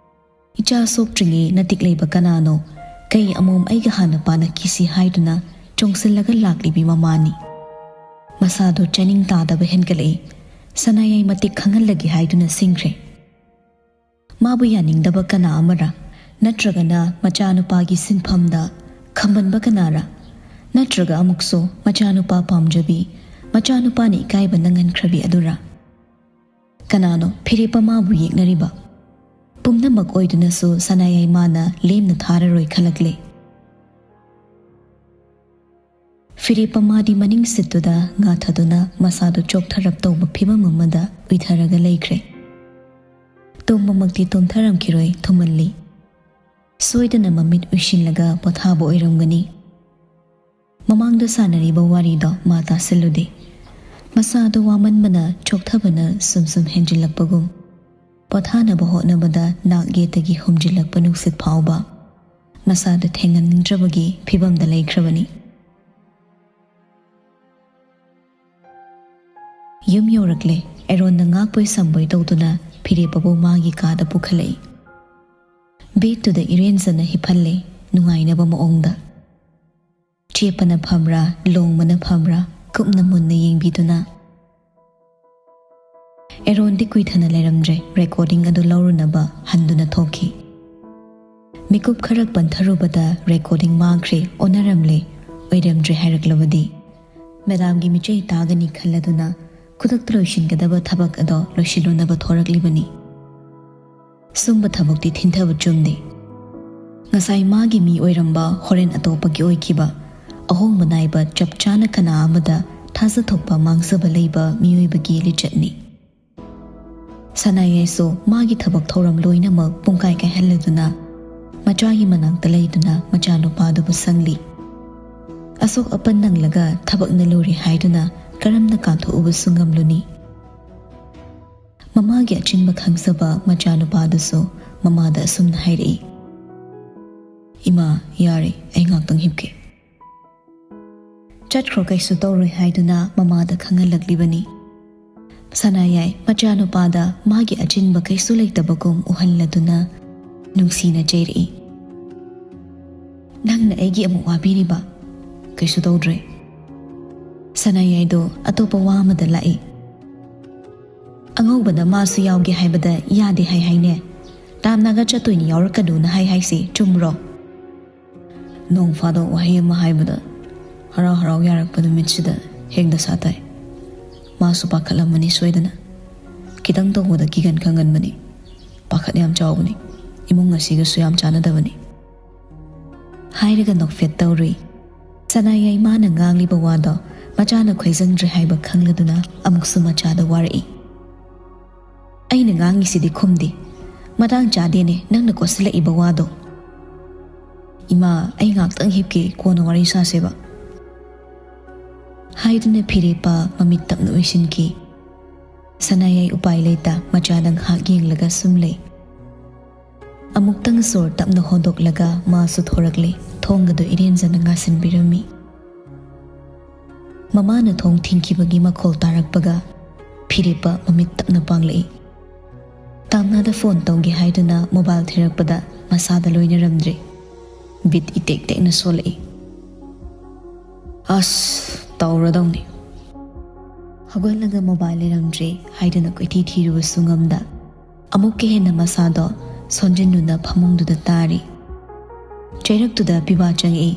ꯏꯆꯥ ꯁꯣꯛꯇ꯭ꯔꯤꯉꯩ ꯅꯇꯤꯛ ꯂꯩꯕ ꯀꯅꯥꯅꯣ? ꯀꯩ ꯑꯃꯣꯝ ꯑꯩꯒ ꯍꯥꯟꯅ ꯄꯥꯅꯈꯤꯁꯤ ꯍꯥꯏꯗꯨꯅ ꯆꯣꯡꯁꯤꯜꯂꯒ ꯂꯥꯛꯂꯤꯕꯤ ꯃꯃꯥꯅꯤ꯫ ꯃꯁꯥꯗꯣ ꯆꯥꯅꯤꯡ ꯇꯥꯗꯕ ꯍꯦꯟꯒꯠꯂꯛꯏ꯫ ꯁꯅꯥꯌꯥꯏ ꯃꯇꯤꯛ ꯈꯪꯍꯜꯂꯒꯦ ꯍꯥꯏꯗꯨꯅ ꯁꯤꯡꯈ꯭ꯔꯦ꯫ ꯃꯥꯕꯨ ꯌꯥꯅꯤꯡꯗꯕ ꯀꯅꯥ ꯑꯃꯔ? ꯅꯠꯇ꯭ꯔꯒꯅ ꯃꯆꯥꯅꯨꯄꯥꯒꯤ ꯁꯤꯟꯐꯝꯗ ꯈꯝꯕꯟꯕ ꯀꯅꯥꯔ? ꯅꯠꯇ꯭ꯔꯒ ꯑꯃꯨꯛꯁꯨ ꯃꯆꯥꯅꯨꯄꯥ ꯄꯥꯝꯖꯕꯤ, ꯃꯆꯥꯅꯨꯄꯥꯅ ꯏꯀꯥꯏꯕ ꯅꯪꯍꯟꯈ꯭ꯔꯕꯤ ꯑꯗꯨꯔ? ꯀꯅꯥꯅꯣ ꯐꯤꯔꯦꯞꯄ ꯃꯥꯕꯨ ꯌꯦꯛꯅꯔꯤꯕ? ꯄꯨꯝꯅꯃꯛ ꯑꯣꯏꯗꯨꯅꯁꯨ ꯁꯅꯥꯌꯥꯏꯃꯥꯅ ꯂꯦꯝꯅ ꯊꯥꯔꯔꯣꯏ ꯈꯜꯂꯛꯂꯦ꯫ ꯐꯤꯔꯦꯞꯄ ꯃꯥꯗꯤ ꯃꯅꯤꯡ ꯁꯤꯠꯇꯨꯗ ꯉꯥꯊꯗꯨꯅ ꯃꯁꯥꯗꯨ ꯆꯣꯛꯊꯔꯞ ꯇꯧꯕ ꯐꯤꯕꯝ ꯑꯃꯗ ꯎꯏꯊꯔꯒ ꯂꯩꯈ꯭ꯔꯦ꯫ ꯇꯨꯝꯕꯃꯛꯇꯤ ꯇꯨꯝꯊꯔꯝꯈꯤꯔꯣꯏ, ꯊꯨꯝꯍꯜꯂꯤ꯫ ꯁꯣꯏꯗꯅ ꯃꯃꯤꯠ ꯎꯏꯁꯤꯜꯂꯒ ꯄꯣꯊꯥꯕ ꯑꯣꯏꯔꯝꯒꯅꯤ꯫ ꯃꯃꯥꯡꯗ ꯁꯥꯟꯅꯔꯤꯕ ꯋꯥꯔꯤꯗꯣ ꯃꯥ ꯇꯥꯁꯤꯜꯂꯨꯗꯦ꯫ ꯃꯁꯥꯗꯣ ꯋꯥꯃꯟꯕꯅ ꯆꯣꯛꯊꯕꯅ ꯁꯨꯝ ꯁꯨꯝ ꯍꯦꯟꯖꯤꯜꯂꯛꯄꯒꯨꯝ, ꯄꯣꯊꯥꯅꯕ ꯍꯣꯠꯅꯕꯗ ꯅꯥꯛ ꯌꯦꯠꯇꯒꯤ ꯍꯨꯝꯖꯤꯜꯂꯛꯄ ꯅꯨꯡꯁꯤꯠ ꯐꯥꯎꯕ ꯃꯁꯥꯗ ꯊꯦꯡꯍꯟꯅꯤꯡꯗ꯭ꯔꯕꯒꯤ ꯐꯤꯕꯝꯗ ꯂꯩꯈ꯭ꯔꯕꯅꯤ꯫ ꯌꯨꯝ ꯌꯧꯔꯛꯂꯦ꯫ ꯑꯦꯔꯣꯟꯅ ꯉꯥꯛꯄꯣꯏ ꯁꯝꯕꯣꯏ ꯇꯧꯗꯨꯅ ꯐꯤꯔꯦꯞ ꯑꯕꯨ ꯃꯥꯒꯤ ꯀꯥꯗ ꯄꯨꯈꯠꯂꯛꯏ꯫ ꯕꯦꯗꯇꯨꯗ ꯏꯔꯦꯟꯖꯅ ꯍꯤꯞꯍꯜꯂꯦ, ꯅꯨꯡꯉꯥꯏꯅꯕ ꯃꯑꯣꯡꯗ꯫ ꯆꯦꯞꯄꯅ ꯐꯝꯕ꯭ꯔꯥ, ꯂꯣꯡꯕꯅ ꯐꯝꯕ꯭ꯔꯥ, ꯀꯨꯞꯅ ꯃꯨꯟꯅ ꯌꯦꯡꯕꯤꯗꯨꯅ꯫ ꯑꯦꯔꯣꯟꯗꯤ ꯀꯨꯏꯊꯅ ꯂꯩꯔꯝꯗ꯭ꯔꯦ, ꯔꯦꯀꯣꯔꯗꯤꯡ ꯑꯗꯨ ꯂꯧꯔꯨꯅꯕ ꯍꯟꯗꯨꯅ ꯊꯣꯛꯈꯤ꯫ ꯃꯤꯀꯨꯞ ꯈꯔ ꯄꯟꯊꯔꯨꯕꯗ ꯔꯦꯀꯣꯔꯗꯤꯡ ꯃꯥꯡꯈ꯭ꯔꯦ, ꯑꯣꯟꯅꯔꯝꯂꯦ, ꯑꯣꯏꯔꯝꯗ꯭ꯔꯦ ꯍꯥꯏꯔꯛꯂꯕꯗꯤ ꯃꯦꯗꯥꯝꯒꯤ ꯃꯤꯆꯩ ꯇꯥꯒꯅꯤ ꯈꯜꯂꯗꯨꯅ ꯈꯨꯗꯛꯇ ꯂꯣꯏꯁꯤꯟꯒꯗꯕ ꯊꯕꯛ ꯑꯗꯣ ꯂꯣꯏꯁꯤꯜꯂꯨꯅꯕ ꯊꯣꯔꯛꯂꯤꯕꯅꯤ꯫ ꯁꯨꯝꯕ ꯊꯕꯛꯇꯤ ꯊꯤꯟꯊꯕ ꯆꯨꯝꯗꯦ꯫ ꯉꯁꯥꯏ ꯃꯥꯒꯤ ꯃꯤ ꯑꯣꯏꯔꯝꯕ ꯍꯣꯔꯦꯟ ꯑꯇꯣꯞꯄꯒꯤ ꯑꯣꯏꯈꯤꯕ, ꯑꯍꯣꯡꯕ ꯅꯥꯏꯕ ꯆꯞ ꯆꯥꯅ ꯀꯅꯥ ꯑꯃꯗ ꯊꯥꯖꯊꯣꯛꯄ ꯃꯥꯡꯖꯕ ꯂꯩꯕ ꯃꯤꯑꯣꯏꯕꯒꯤ ꯂꯤꯆꯠꯅꯤ꯫ ꯁꯅꯥꯌꯥꯏꯁꯨ ꯃꯥꯒꯤ ꯊꯕꯛ ꯊꯧꯔꯝ ꯂꯣꯏꯅꯃꯛ ꯄꯨꯡꯀꯥꯏ ꯀꯥꯏꯍꯜꯂꯗꯨꯅ ꯃꯆꯥꯒꯤ ꯃꯅꯥꯛꯇ ꯂꯩꯗꯨꯅ ꯃꯆꯥꯅꯨꯄꯥꯗꯨꯕꯨ ꯁꯪꯂꯤ꯫ ꯑꯁꯣꯛ ꯑꯄꯟ ꯅꯪꯂꯒ ꯊꯕꯛꯅ ꯂꯨꯔꯦ ꯍꯥꯏꯗꯨꯅ ꯀꯔꯝꯅ ꯀꯥꯟꯊꯣꯛꯎꯕꯁꯨ ꯉꯝꯂꯨꯅꯤ? ꯃꯃꯥꯒꯤ ꯑꯆꯤꯟꯕ ꯈꯪꯖꯕ ꯃꯆꯥꯅꯨꯄꯥꯗꯨꯁꯨ ꯃꯃꯥꯗ ꯑꯁꯨꯝꯅ ꯍꯥꯏꯔꯛꯏ, "ꯏꯃꯥ, ꯌꯥꯔꯦ, ꯑꯩ ꯉꯥꯛꯇꯪ ꯍꯤꯞꯀꯦ꯫ ꯆꯠꯈ꯭ꯔꯣ, ꯀꯩꯁꯨ ꯇꯧꯔꯣꯏ" ꯍꯥꯏꯗꯨꯅ ꯃꯃꯥꯗ ꯈꯪꯍꯜꯂꯛꯂꯤꯕꯅꯤ꯫ ꯁꯅꯥꯌꯥꯏ ꯃꯆꯥꯅꯨꯄꯥꯗ ꯃꯥꯒꯤ ꯑꯆꯤꯟꯕ ꯀꯩꯁꯨ ꯂꯩꯇꯕꯒꯨꯝ ꯎꯍꯜꯂꯗꯨꯅ ꯅꯨꯡꯁꯤꯅ ꯆꯩꯔꯛꯏ, "ꯅꯪꯅ ꯑꯩꯒꯤ ꯑꯃꯨꯛ ꯋꯥꯕꯤꯔꯤꯕ?" "ꯀꯩꯁꯨ ꯇꯧꯗ꯭ꯔꯦ꯫" ꯁꯅꯥꯌꯥꯏꯗꯣ ꯑꯇꯣꯞꯄ ꯋꯥ ꯑꯃꯗ ꯂꯥꯛꯏ꯫ "ꯑꯉꯧꯕꯅ ꯃꯥꯁꯨ ꯌꯥꯎꯒꯦ ꯍꯥꯏꯕꯗ ꯌꯥꯗꯦ ꯍꯥꯏ ꯍꯥꯏꯅꯦ꯫ ꯇꯥꯝꯅꯒ ꯆꯠꯇꯣꯏꯅꯤ ꯌꯥꯎꯔꯛꯀꯅꯨꯅ ꯍꯥꯏ ꯍꯥꯏꯁꯦ ꯆꯨꯝꯕ꯭ꯔꯣ?" "ꯅꯣꯡ ꯐꯥꯗꯣꯛ ꯋꯥꯍꯩ ꯑꯃ ꯍꯥꯏꯕꯗ ꯍꯔꯥꯎ ꯍꯔꯥꯎ ꯌꯥꯔꯛꯄ ꯅꯨꯃꯤꯠꯁꯤꯗ ꯍꯦꯛ ꯗꯁꯥ ꯇꯥꯏ꯫ ꯃꯥꯁꯨ ꯄꯥꯈꯠꯂꯝꯃꯅꯤ ꯁꯣꯏꯗꯅ꯫ ꯈꯤꯇꯪ ꯇꯧꯕꯗ ꯀꯤꯒꯟ ꯈꯪꯒꯟꯕꯅꯤ꯫ ꯄꯥꯈꯠ ꯌꯥꯝ ꯆꯥꯎꯕꯅꯤ꯫ ꯏꯃꯨꯡ ꯑꯁꯤꯒꯁꯨ ꯌꯥꯝ ꯆꯥꯟꯅꯗꯕꯅꯤ꯫" ꯍꯥꯏꯔꯒ ꯅꯣꯛꯐꯦꯠ ꯇꯧꯔꯨꯏ꯫ ꯁꯅꯥꯌꯥꯏ ꯃꯥꯅ ꯉꯥꯡꯂꯤꯕ ꯋꯥꯗꯣ ꯃꯆꯥꯅ ꯈꯣꯏꯖꯪꯗ꯭ꯔꯦ ꯍꯥꯏꯕ ꯈꯪꯂꯗꯨꯅ ꯑꯃꯨꯛꯁꯨ ꯃꯆꯥꯗ ꯋꯥꯔꯛꯏ꯫ "ꯑꯩꯅ ꯉꯥꯡꯉꯤꯁꯤꯗꯤ ꯈꯨꯝꯗꯦ꯫ ꯃꯇꯥꯡ ꯆꯥꯗꯦꯅꯦ ꯅꯪꯅ ꯀꯣꯠꯁꯤꯜꯂꯛꯏꯕ ꯋꯥꯗꯣ꯫ "ꯏꯃꯥ, ꯑꯩ ꯉꯥꯛꯇꯪ ꯍꯤꯞꯀꯦ, ꯀꯣꯟꯅ ꯋꯥꯔꯤ ꯁꯥꯁꯦꯕ," ꯍꯥꯏꯗꯨꯅ ꯐꯤꯔꯦꯞꯄ ꯃꯃꯤꯠ ꯇꯞꯅ ꯎꯏꯁꯤꯟꯈꯤ꯫ ꯁꯅꯥꯌꯥꯏ ꯎꯄꯥꯏ ꯂꯩꯇ ꯃꯆꯥꯗ ꯉꯥꯏꯍꯥꯛ ꯌꯦꯡꯂꯒ ꯁꯨꯝ ꯂꯩ꯫ ꯑꯃꯨꯛꯇꯪ ꯁꯣꯔ ꯇꯞꯅ ꯍꯣꯟꯗꯣꯛꯂꯒ ꯃꯥꯁꯨ ꯊꯣꯔꯛꯂꯦ꯫ ꯊꯣꯡ ꯑꯗꯨ ꯏꯔꯦꯟꯖꯅ ꯉꯥꯁꯤꯟꯕꯤꯔꯝꯃꯤ꯫ ꯃꯃꯥꯅ ꯊꯣꯡ ꯊꯤꯡꯈꯤꯕꯒꯤ ꯃꯈꯣꯜ ꯇꯥꯔꯛꯄꯒ ꯐꯤꯔꯦꯞꯄ ꯃꯃꯤꯠ ꯇꯞꯅ ꯄꯥꯡꯂꯛꯏ꯫ ꯇꯥꯝꯅꯥꯗ ꯐꯣꯟ ꯇꯧꯒꯦ ꯍꯥꯏꯗꯨꯅ ꯃꯣꯕꯥꯏꯜ ꯊꯤꯔꯛꯄꯗ ꯃꯁꯥꯗ ꯂꯣꯏꯅꯔꯝꯗ꯭ꯔꯦ꯫ ꯕꯤꯠ ꯏꯇꯦꯛ ꯇꯦꯛꯅ ꯁꯣꯜꯂꯛꯏ꯫ "ꯑꯁ, ꯇꯧꯔꯗꯧꯅꯤ꯫" ꯍꯧꯒꯠꯂꯒ ꯃꯣꯕꯥꯏꯜ ꯂꯩꯔꯝꯗ꯭ꯔꯦ ꯍꯥꯏꯗꯨꯅ ꯀꯣꯏꯊꯤ ꯊꯤꯔꯨꯕꯁꯨ ꯉꯝꯗ, ꯑꯃꯨꯛꯀ ꯍꯦꯟꯅ ꯃꯁꯥꯗꯣ ꯁꯣꯟꯖꯤꯟꯗꯨꯅ ꯐꯃꯨꯡꯗꯨꯗ ꯇꯥꯔꯤ꯫ ꯆꯩꯔꯛꯇꯨꯗ ꯄꯤꯕꯥ ꯆꯪꯉꯛꯏ꯫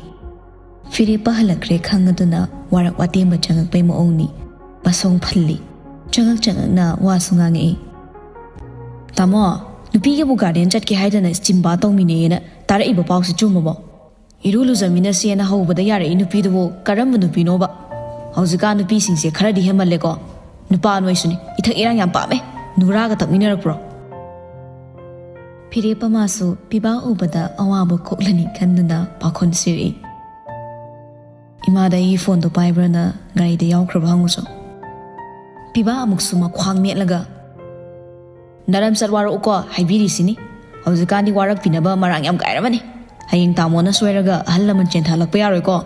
ꯐꯤꯔꯦꯞꯄ ꯍꯜꯂꯛꯈ꯭ꯔꯦ ꯈꯪꯉꯗꯨꯅ ꯋꯥꯔꯛ ꯋꯥꯇꯦꯝꯕ ꯆꯪꯉꯛꯄꯩ ꯃꯑꯣꯡꯅꯤ꯫ ꯃꯁꯣꯡ ꯐꯜꯂꯤ꯫ ꯆꯉꯛ ꯆꯉꯛꯅ ꯋꯥꯁꯨ ꯉꯥꯡꯉꯛꯏ꯫ "ꯇꯥꯃꯣ, ꯅꯨꯄꯤꯒꯕꯨ ꯒꯥꯔꯗꯦꯟ ꯆꯠꯀꯦ ꯍꯥꯏꯗꯅ ꯁ꯭ꯇꯤꯝꯕꯥ ꯇꯧꯃꯤꯟꯅꯩꯌꯦꯅ ꯇꯥꯔꯛꯏꯕ ꯄꯥꯎꯁꯤ ꯆꯨꯝꯃꯕꯣ? ꯏꯔꯨ ꯂꯨꯖꯃꯤꯟꯅꯁꯦꯅ ꯍꯧꯕꯗ ꯌꯥꯔꯛꯏ ꯅꯨꯄꯤꯗꯨꯕꯨ ꯀꯔꯝꯕ ꯅꯨꯄꯤꯅꯣꯕ? ꯍꯧꯖꯤꯛꯀꯥꯟ ꯅꯨꯄꯤꯁꯤꯡꯁꯦ ꯈꯔꯗꯤ ꯍꯦꯟꯃꯜꯂꯦꯀꯣ꯫ ꯅꯨꯄꯥ ꯅꯣꯏꯁꯨꯅꯤ, ꯏꯊꯛ ꯏꯔꯥꯡ ꯌꯥꯝ ꯄꯥꯝꯃꯦ꯫ ꯅꯨꯔꯥꯒ ꯊꯛꯃꯤꯟꯅꯔꯛꯄ꯭ꯔꯣ?" ꯐꯤꯔꯦꯞꯄ ꯃꯥꯁꯨ ꯄꯤꯕꯥ ꯎꯕꯗ ꯑꯋꯥꯕ ꯀꯣꯛꯂꯅꯤ ꯈꯟꯗꯨꯅ ꯄꯥꯈꯣꯟ ꯁꯤꯔꯛꯏ꯫ "ꯏꯃꯥꯗ ꯑꯩꯒꯤ ꯐꯣꯟꯗꯣ ꯄꯥꯏꯕ꯭ꯔꯅ ꯒꯥꯔꯤꯗ ꯌꯥꯎꯈ꯭ꯔꯕ ꯍꯪꯉꯨꯁꯣ꯫" ꯄꯤꯕꯥ ꯑꯃꯨꯛꯁꯨ ꯃꯈ꯭ꯋꯥꯡ ꯅꯦꯠꯂꯒ, "ꯅꯔꯝ ꯆꯠ ꯋꯥꯔꯛꯎꯀꯣ, ꯍꯥꯏꯕꯤꯔꯤꯁꯤꯅꯤ꯫ ꯍꯧꯖꯤꯛꯀꯥꯟꯗꯤ ꯋꯥꯔꯛꯄꯤꯅꯕ ꯃꯔꯥꯡ ꯌꯥꯝ ꯀꯥꯏꯔꯕꯅꯤ꯫ ꯍꯌꯦꯡ ꯇꯥꯃꯣꯅ ꯁꯣꯏꯔꯒ ꯑꯍꯜ ꯂꯃꯟ ꯆꯦꯟꯊꯍꯜꯂꯛꯄ ꯌꯥꯔꯣꯏꯀꯣ꯫"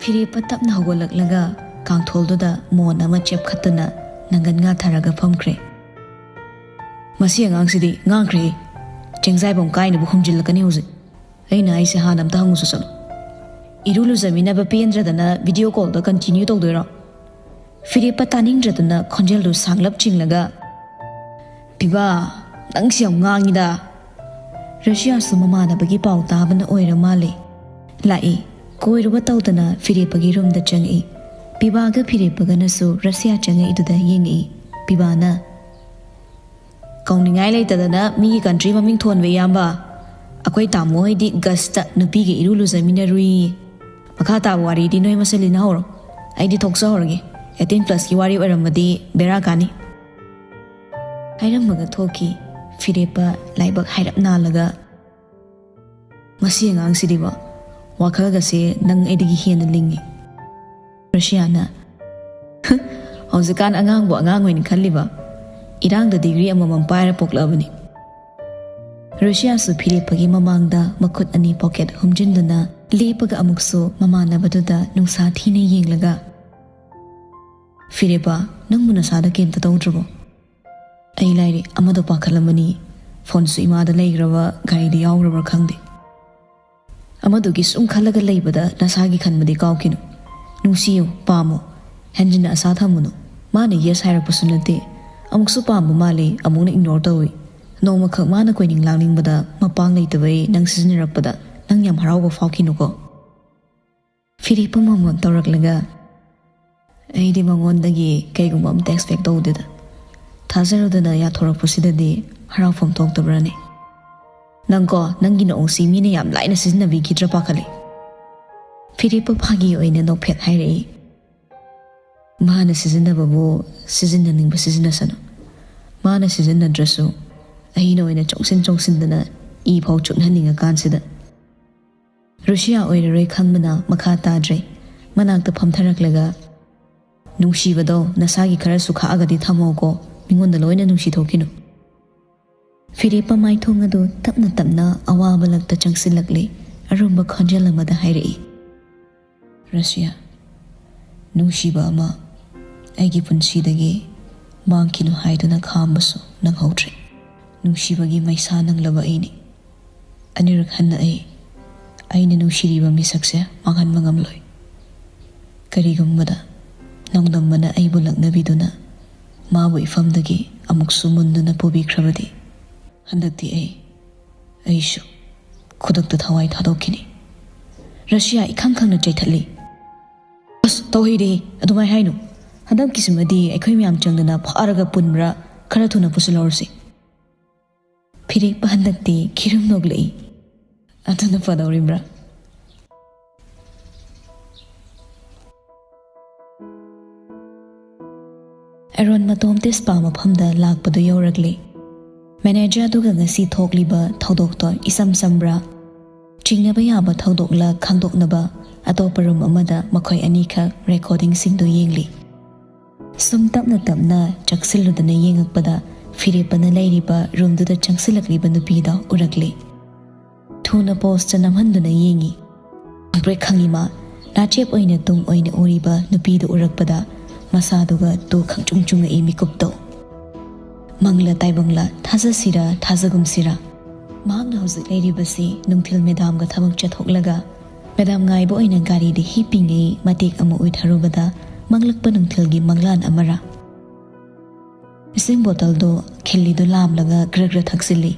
ꯐꯤꯔꯦꯞꯄ ꯇꯞꯅ ꯍꯧꯒꯠꯂꯛꯂꯒ ꯀꯥꯡꯊꯣꯜꯗꯨꯗ ꯃꯣꯟ ꯑꯃ ꯆꯦꯞꯈꯠꯇꯨꯅ ꯅꯪꯒꯟ ꯉꯥꯊꯔꯒ ꯐꯝꯈ꯭ꯔꯦ꯫ "ꯃꯁꯤ ꯑꯉꯥꯡꯁꯤꯗꯤ ꯉꯥꯡꯈ꯭ꯔꯦ꯫ ꯆꯦꯡꯖꯥꯏꯕꯝ ꯀꯥꯏꯅꯕ ꯈꯨꯝꯖꯤꯜꯂꯛꯀꯅꯤ ꯍꯧꯖꯤꯛ꯫ ꯑꯩꯅ ꯍꯥꯏꯁꯦ ꯍꯥꯟꯅ ꯑꯝꯇ ꯍꯪꯉꯨꯁꯣ ꯆꯠꯂꯣ꯫" ꯏꯔꯨ ꯂꯨꯖꯃꯤꯟꯅꯕ ꯄꯦꯟꯗ꯭ꯔꯗꯅ ꯚꯤꯗꯤꯑꯣ ꯀꯣꯜꯗ ꯀꯟꯇꯤꯅ꯭ꯌꯨ ꯇꯧꯗꯣꯏꯔꯣ? ꯐꯤꯔꯦꯞꯄ ꯇꯥꯅꯤꯡꯗ꯭ꯔꯗꯨꯅ ꯈꯣꯟꯖꯦꯜꯗꯨ ꯁꯥꯡꯂꯞ ꯆꯤꯡꯂꯒ, "ꯄꯤꯕꯥ, ꯅꯪꯁꯤ ꯌꯥꯝ ꯉꯥꯡꯉꯤꯗ꯫" ꯔꯁꯤꯌꯥꯁꯨ ꯃꯃꯥꯟꯅꯕꯒꯤ ꯄꯥꯎ ꯇꯥꯕꯅ ꯑꯣꯏꯔ ꯃꯥꯜꯂꯦ꯫ ꯂꯥꯛꯏ꯫ ꯀꯣꯏꯔꯨꯕ ꯇꯧꯗꯅ ꯐꯤꯔꯦꯞꯄꯒꯤ ꯔꯨꯝꯗ ꯆꯪꯉꯛꯏ꯫ ꯄꯤꯕꯥꯒ ꯐꯤꯔꯦꯞꯄꯒꯅꯁꯨ ꯔꯁꯤꯌꯥ ꯆꯪꯉꯛꯏꯗꯨꯗ ꯌꯦꯡꯉꯛꯏ꯫ ꯄꯤꯕꯥꯅ, "ꯀꯧꯅꯤꯡꯉꯥꯏ ꯂꯩꯇꯗꯅ ꯃꯤꯒꯤ ꯀꯟꯇ꯭ꯔꯤ ꯃꯃꯤꯡ ꯊꯣꯟꯕ ꯏꯌꯥꯝꯕ꯫ ꯑꯩꯈꯣꯏ ꯇꯥꯃꯣ ꯍꯣꯏꯗꯤ ꯒꯁꯇ ꯅꯨꯄꯤꯒ ꯏꯔꯨ ꯂꯨꯖꯃꯤꯟꯅꯔꯨꯏ꯫ ꯃꯈꯥ ꯇꯥꯕ ꯋꯥꯔꯤꯗꯤ ꯅꯣꯏ ꯃꯁꯦꯟ ꯂꯤꯅꯍꯧꯔꯣ꯫ ꯑꯩꯗꯤ ꯊꯣꯛꯆꯍꯧꯔꯒꯦ꯫ ꯑꯩꯠꯇꯤꯟ ꯄ꯭ꯂꯁꯀꯤ ꯋꯥꯔꯤ ꯑꯣꯏꯔꯝꯃꯗꯤ ꯕꯦꯔꯥ ꯀꯥꯅꯤ꯫" ꯍꯥꯏꯔꯝꯃꯒ ꯊꯣꯛꯈꯤ꯫ ꯐꯤꯔꯦꯞꯄ ꯂꯥꯏꯕꯛ ꯍꯥꯏꯔꯞ ꯅꯥꯜꯂꯒ, "ꯃꯁꯤ ꯑꯉꯥꯡꯁꯤꯗꯤꯕ, ꯋꯥꯈꯜꯒꯁꯦ ꯅꯪ ꯑꯩꯗꯒꯤ ꯍꯦꯟꯅ ꯂꯤꯡꯉꯤ꯫" ꯔꯣꯁꯤꯌꯥꯅ, "ꯍꯧꯖꯤꯛꯀꯥꯟ ꯑꯉꯥꯡꯕꯨ ꯑꯉꯥꯡ ꯑꯣꯏꯅ ꯈꯜꯂꯤꯕ? ꯏꯔꯥꯡꯗ ꯗꯤꯒ꯭ꯔꯤ ꯑꯃꯃꯝ ꯄꯥꯏꯔ ꯄꯣꯛꯂꯛꯑꯕꯅꯤ꯫" ꯔꯣꯁꯤꯌꯥꯁꯨ ꯐꯤꯔꯦꯞꯄꯒꯤ ꯃꯃꯥꯡꯗ ꯃꯈꯨꯠ ꯑꯅꯤ ꯄꯣꯀꯦꯠ ꯍꯨꯝꯖꯤꯟꯗꯨꯅ ꯂꯦꯞꯄꯒ ꯑꯃꯨꯛꯁꯨ ꯃꯃꯥꯟꯅꯕꯗꯨꯗ ꯅꯨꯡꯁꯥ ꯊꯤꯅ ꯌꯦꯡꯂꯒ, "ꯐꯤꯔꯦꯞꯄ, ꯅꯪꯕꯨ ꯅꯁꯥꯗ ꯀꯩꯝꯇ ꯇꯧꯗ꯭ꯔꯕꯣ?" "ꯑꯩ ꯂꯥꯏꯔꯤ ꯑꯃꯗꯣ ꯄꯥꯈꯠꯂꯝꯃꯅꯤ꯫ ꯐꯣꯟꯁꯨ ꯏꯃꯥꯗ ꯂꯩꯈ꯭ꯔꯕ, ꯒꯥꯔꯤꯗ ꯌꯥꯎꯈ꯭ꯔꯕ꯭ꯔꯥ ꯈꯪꯗꯦ꯫" "ꯑꯃꯗꯨꯒꯤ ꯁꯨꯝ ꯈꯜꯂꯒ ꯂꯩꯕꯗ ꯅꯁꯥꯒꯤ ꯈꯟꯕꯗꯤ ꯀꯥꯎꯈꯤꯅꯨ꯫ ꯅꯨꯡꯁꯤꯌꯨ, ꯄꯥꯝꯃꯨ, ꯍꯦꯟꯖꯤꯟꯅ ꯑꯁꯥ ꯊꯝꯃꯨꯅꯨ꯫ ꯃꯥꯅ ꯌꯦꯁ ꯍꯥꯏꯔꯛꯄꯁꯨ ꯅꯠꯇꯦ꯫ ꯑꯃꯨꯛꯁꯨ ꯄꯥꯝꯕ ꯃꯥꯜꯂꯤ, ꯑꯃꯨꯛꯅ ꯏꯒꯅꯣꯔ ꯇꯧꯏ꯫ ꯅꯣꯡꯃꯈꯛ ꯃꯥꯅ ꯀꯣꯏꯅꯤꯡ ꯂꯥꯡꯅꯤꯡꯕꯗ ꯃꯄꯥꯡ ꯂꯩꯇꯕꯩ ꯅꯪ ꯁꯤꯖꯤꯟꯅꯔꯛꯄꯗ ꯅꯪ ꯌꯥꯝ ꯍꯔꯥꯎꯕ ꯐꯥꯎꯈꯤꯅꯨꯀꯣ꯫" ꯐꯤꯔꯦꯞꯄ ꯃꯃꯣꯟ ꯇꯧꯔꯛꯂꯒ, "ꯑꯩꯗꯤ ꯃꯉꯣꯟꯗꯒꯤ ꯀꯩꯒꯨꯝꯕ ꯑꯝꯇ ꯑꯦꯛꯁꯄꯦꯛ ꯇꯧꯗꯦꯗ꯫ ꯊꯥꯖꯔꯨꯗꯅ ꯌꯥꯊꯣꯔꯛꯄꯁꯤꯗꯗꯤ ꯍꯔꯥꯎꯐꯝ ꯊꯣꯛꯇꯕ꯭ꯔꯅꯦ? ꯅꯪꯀꯣ, ꯅꯪꯒꯤ ꯅꯑꯣꯡꯁꯤ ꯃꯤꯅ ꯌꯥꯝ ꯂꯥꯏꯅ ꯁꯤꯖꯤꯟꯅꯕꯤꯈꯤꯗ꯭ꯔꯥ ꯄꯥꯈꯠꯂꯤ꯫" ꯐꯤꯔꯦꯞꯄ ꯐꯥꯒꯤ ꯑꯣꯏꯅ ꯅꯣꯛꯐꯦꯠ ꯍꯥꯏꯔꯛꯏ꯫ "ꯃꯥꯅ ꯁꯤꯖꯤꯟꯅꯕꯕꯨ ꯁꯤꯖꯤꯟꯅꯅꯤꯡꯕ ꯁꯤꯖꯤꯟꯅꯁꯅꯨ꯫ ꯃꯥꯅ ꯁꯤꯖꯤꯟꯅꯗ꯭ꯔꯁꯨ ꯑꯩꯅ ꯑꯣꯏꯅ ꯆꯣꯡꯁꯤꯟ ꯆꯣꯡꯁꯤꯟꯗꯅ ꯏ ꯐꯥꯎ ꯆꯨꯞꯍꯟꯅꯤꯡꯉꯀꯥꯟꯁꯤꯗ꯫" ꯔꯨꯁꯤꯌꯥ ꯑꯣꯏꯔꯔꯣꯏ ꯈꯪꯕꯅ ꯃꯈꯥ ꯇꯥꯗ꯭ꯔꯦ꯫ ꯃꯅꯥꯛꯇ ꯐꯝꯊꯔꯛꯂꯒ, "ꯅꯨꯡꯁꯤꯕꯗꯣ ꯅꯁꯥꯒꯤ ꯈꯔꯁꯨ ꯈꯥꯛꯑꯒꯗꯤ ꯊꯝꯃꯣꯀꯣ, ꯃꯤꯉꯣꯟꯗ ꯂꯣꯏꯅ ꯅꯨꯡꯁꯤꯊꯣꯛꯈꯤꯅꯨ꯫" ꯐꯤꯔꯦꯞꯄ ꯃꯥꯏꯊꯣꯡ ꯑꯗꯨ ꯇꯞꯅ ꯇꯞꯅ ꯑꯋꯥꯕ ꯂꯛꯇ ꯆꯪꯁꯤꯜꯂꯛꯂꯦ꯫ ꯑꯔꯨꯝꯕ ꯈꯣꯟꯖꯦꯜ ꯑꯃꯗ ꯍꯥꯏꯔꯛꯏ, "ꯔꯁꯤꯌꯥ, ꯅꯨꯡꯁꯤꯕ ꯑꯃ ꯑꯩꯒꯤ ꯄꯨꯟꯁꯤꯗꯒꯤ ꯃꯥꯡꯈꯤꯅꯨ ꯍꯥꯏꯗꯨꯅ ꯈꯥꯝꯕꯁꯨ ꯅꯪꯍꯧꯗ꯭ꯔꯦ꯫ ꯅꯨꯡꯁꯤꯕꯒꯤ ꯃꯩꯁꯥ ꯅꯪꯂꯕ ꯑꯩꯅꯤ꯫ ꯑꯅꯤꯔꯛ ꯍꯟꯅ ꯑꯩ, ꯑꯩꯅ ꯅꯨꯡꯁꯤꯔꯤꯕ ꯃꯤꯁꯛꯁꯦ ꯃꯥꯡꯍꯟꯕ ꯉꯝꯂꯣꯏ꯫ ꯀꯔꯤꯒꯨꯝꯕꯗ ꯅꯣꯡꯗꯝꯕꯅ ꯑꯩꯕꯨ ꯂꯛꯅꯕꯤꯗꯨꯅ ꯃꯥꯕꯨ ꯏꯐꯝꯗꯒꯤ ꯑꯃꯨꯛꯁꯨ ꯃꯨꯟꯗꯨꯅ ꯄꯨꯕꯤꯈ꯭ꯔꯕꯗꯤ, ꯍꯟꯗꯛꯇꯤ ꯑꯩ, ꯑꯩꯁꯨ ꯈꯨꯗꯛꯇ ꯊꯋꯥꯏ ꯊꯥꯗꯣꯛꯈꯤꯅꯤ꯫" ꯔꯁꯤꯌꯥ ꯏꯈꯪ ꯈꯪꯅ ꯆꯩꯊꯠꯂꯤ꯫ "ꯑꯁ, ꯇꯧꯍꯩꯗꯦ, ꯑꯗꯨꯃꯥꯏ ꯍꯥꯏꯅꯨ꯫ ꯍꯟꯗꯛꯀꯤꯁꯤꯃꯗꯤ ꯑꯩꯈꯣꯏ ꯃꯌꯥꯝ ꯆꯪꯗꯅ ꯐꯥꯔꯒ ꯄꯨꯟꯕ꯭ꯔꯥ ꯈꯔ ꯊꯨꯅ ꯄꯨꯁꯤꯜꯍꯧꯔꯁꯤ꯫" ꯐꯤꯔꯦꯞꯄ ꯍꯟꯗꯛꯇꯤ ꯈꯤꯔꯨꯝ ꯅꯣꯛꯂꯛꯏ꯫ "ꯑꯗꯨꯅ ꯐꯗꯧꯔꯤꯕ꯭ꯔꯥ?" ꯑꯦꯔꯣꯟ ꯃꯇꯣꯝꯇ ꯁ꯭ꯄꯥ ꯃꯐꯝꯗ ꯂꯥꯛꯄꯗꯨ ꯌꯧꯔꯛꯂꯦ꯫ ꯃꯦꯅꯦꯖꯔ ꯑꯗꯨꯒ ꯉꯁꯤ ꯊꯣꯛꯂꯤꯕ ꯊꯧꯗꯣꯛꯇꯣ ꯏꯆꯝ ꯆꯝꯕ꯭ꯔꯥ? ꯆꯤꯡꯅꯕ ꯌꯥꯕ ꯊꯧꯗꯣꯛꯂ ꯈꯪꯗꯣꯛꯅꯕ ꯑꯇꯣꯞꯄ ꯔꯨꯝ ꯑꯃꯗ ꯃꯈꯣꯏ ꯑꯅꯤꯈꯛ ꯔꯦꯀꯣꯔꯗꯤꯡꯁꯤꯡꯗꯨ ꯌꯦꯡꯂꯤ꯫ ꯁꯨꯝ ꯇꯞꯅ ꯇꯞꯅ ꯆꯪꯁꯤꯜꯂꯨꯗꯅ ꯌꯦꯡꯉꯛꯄꯗ ꯐꯤꯔꯦꯞꯄꯅ ꯂꯩꯔꯤꯕ ꯔꯨꯝꯗꯨꯗ ꯆꯪꯁꯤꯜꯂꯛꯂꯤꯕ ꯅꯨꯄꯤꯗꯣ ꯎꯔꯛꯂꯤ꯫ ꯊꯨꯅ ꯄꯣꯁꯇ ꯅꯝꯍꯟꯗꯨꯅ ꯌꯦꯡꯉꯤ꯫ ꯈꯪꯄ꯭ꯔꯦꯛ ꯈꯪꯉꯤ ꯃꯥ꯫ ꯅꯥꯆꯦꯞ ꯑꯣꯏꯅ ꯇꯨꯡ ꯑꯣꯏꯅ ꯎꯔꯤꯕ ꯅꯨꯄꯤꯗꯨ ꯎꯔꯛꯄꯗ ꯃꯁꯥꯗꯨꯒ ꯇꯨ ꯈꯪꯆꯨꯡ ꯆꯨꯡꯉꯛꯏ ꯃꯤꯀꯨꯞꯇꯣ꯫ ꯃꯪꯂ ꯇꯥꯏꯕꯪꯂ, ꯊꯥꯖꯁꯤꯔ ꯊꯥꯖꯒꯨꯝꯁꯤꯔ꯫ ꯃꯍꯥꯛꯅ ꯍꯧꯖꯤꯛ ꯂꯩꯔꯤꯕꯁꯤ ꯅꯨꯡꯊꯤꯜ ꯃꯦꯗꯥꯝꯒ ꯊꯕꯛ ꯆꯠꯊꯣꯛꯂꯒ ꯃꯦꯗꯥꯝ ꯉꯥꯏꯕ ꯑꯣꯏꯅ ꯒꯥꯔꯤꯗ ꯍꯤꯞꯄꯤꯉꯩ ꯃꯇꯦꯛ ꯑꯃ ꯑꯣꯏꯊꯔꯨꯕꯗ ꯃꯪꯂꯛꯄ ꯅꯨꯡꯊꯤꯜꯒꯤ ꯃꯪꯂꯥꯟ ꯑꯃꯔ꯫ ꯏꯁꯤꯡ ꯕꯣꯇꯜꯗꯣ ꯈꯤꯜꯂꯤꯗꯨ ꯂꯥꯝꯂꯒ ꯒ꯭ꯔ ꯒ꯭ꯔ ꯊꯛꯆꯤꯜꯂꯤ꯫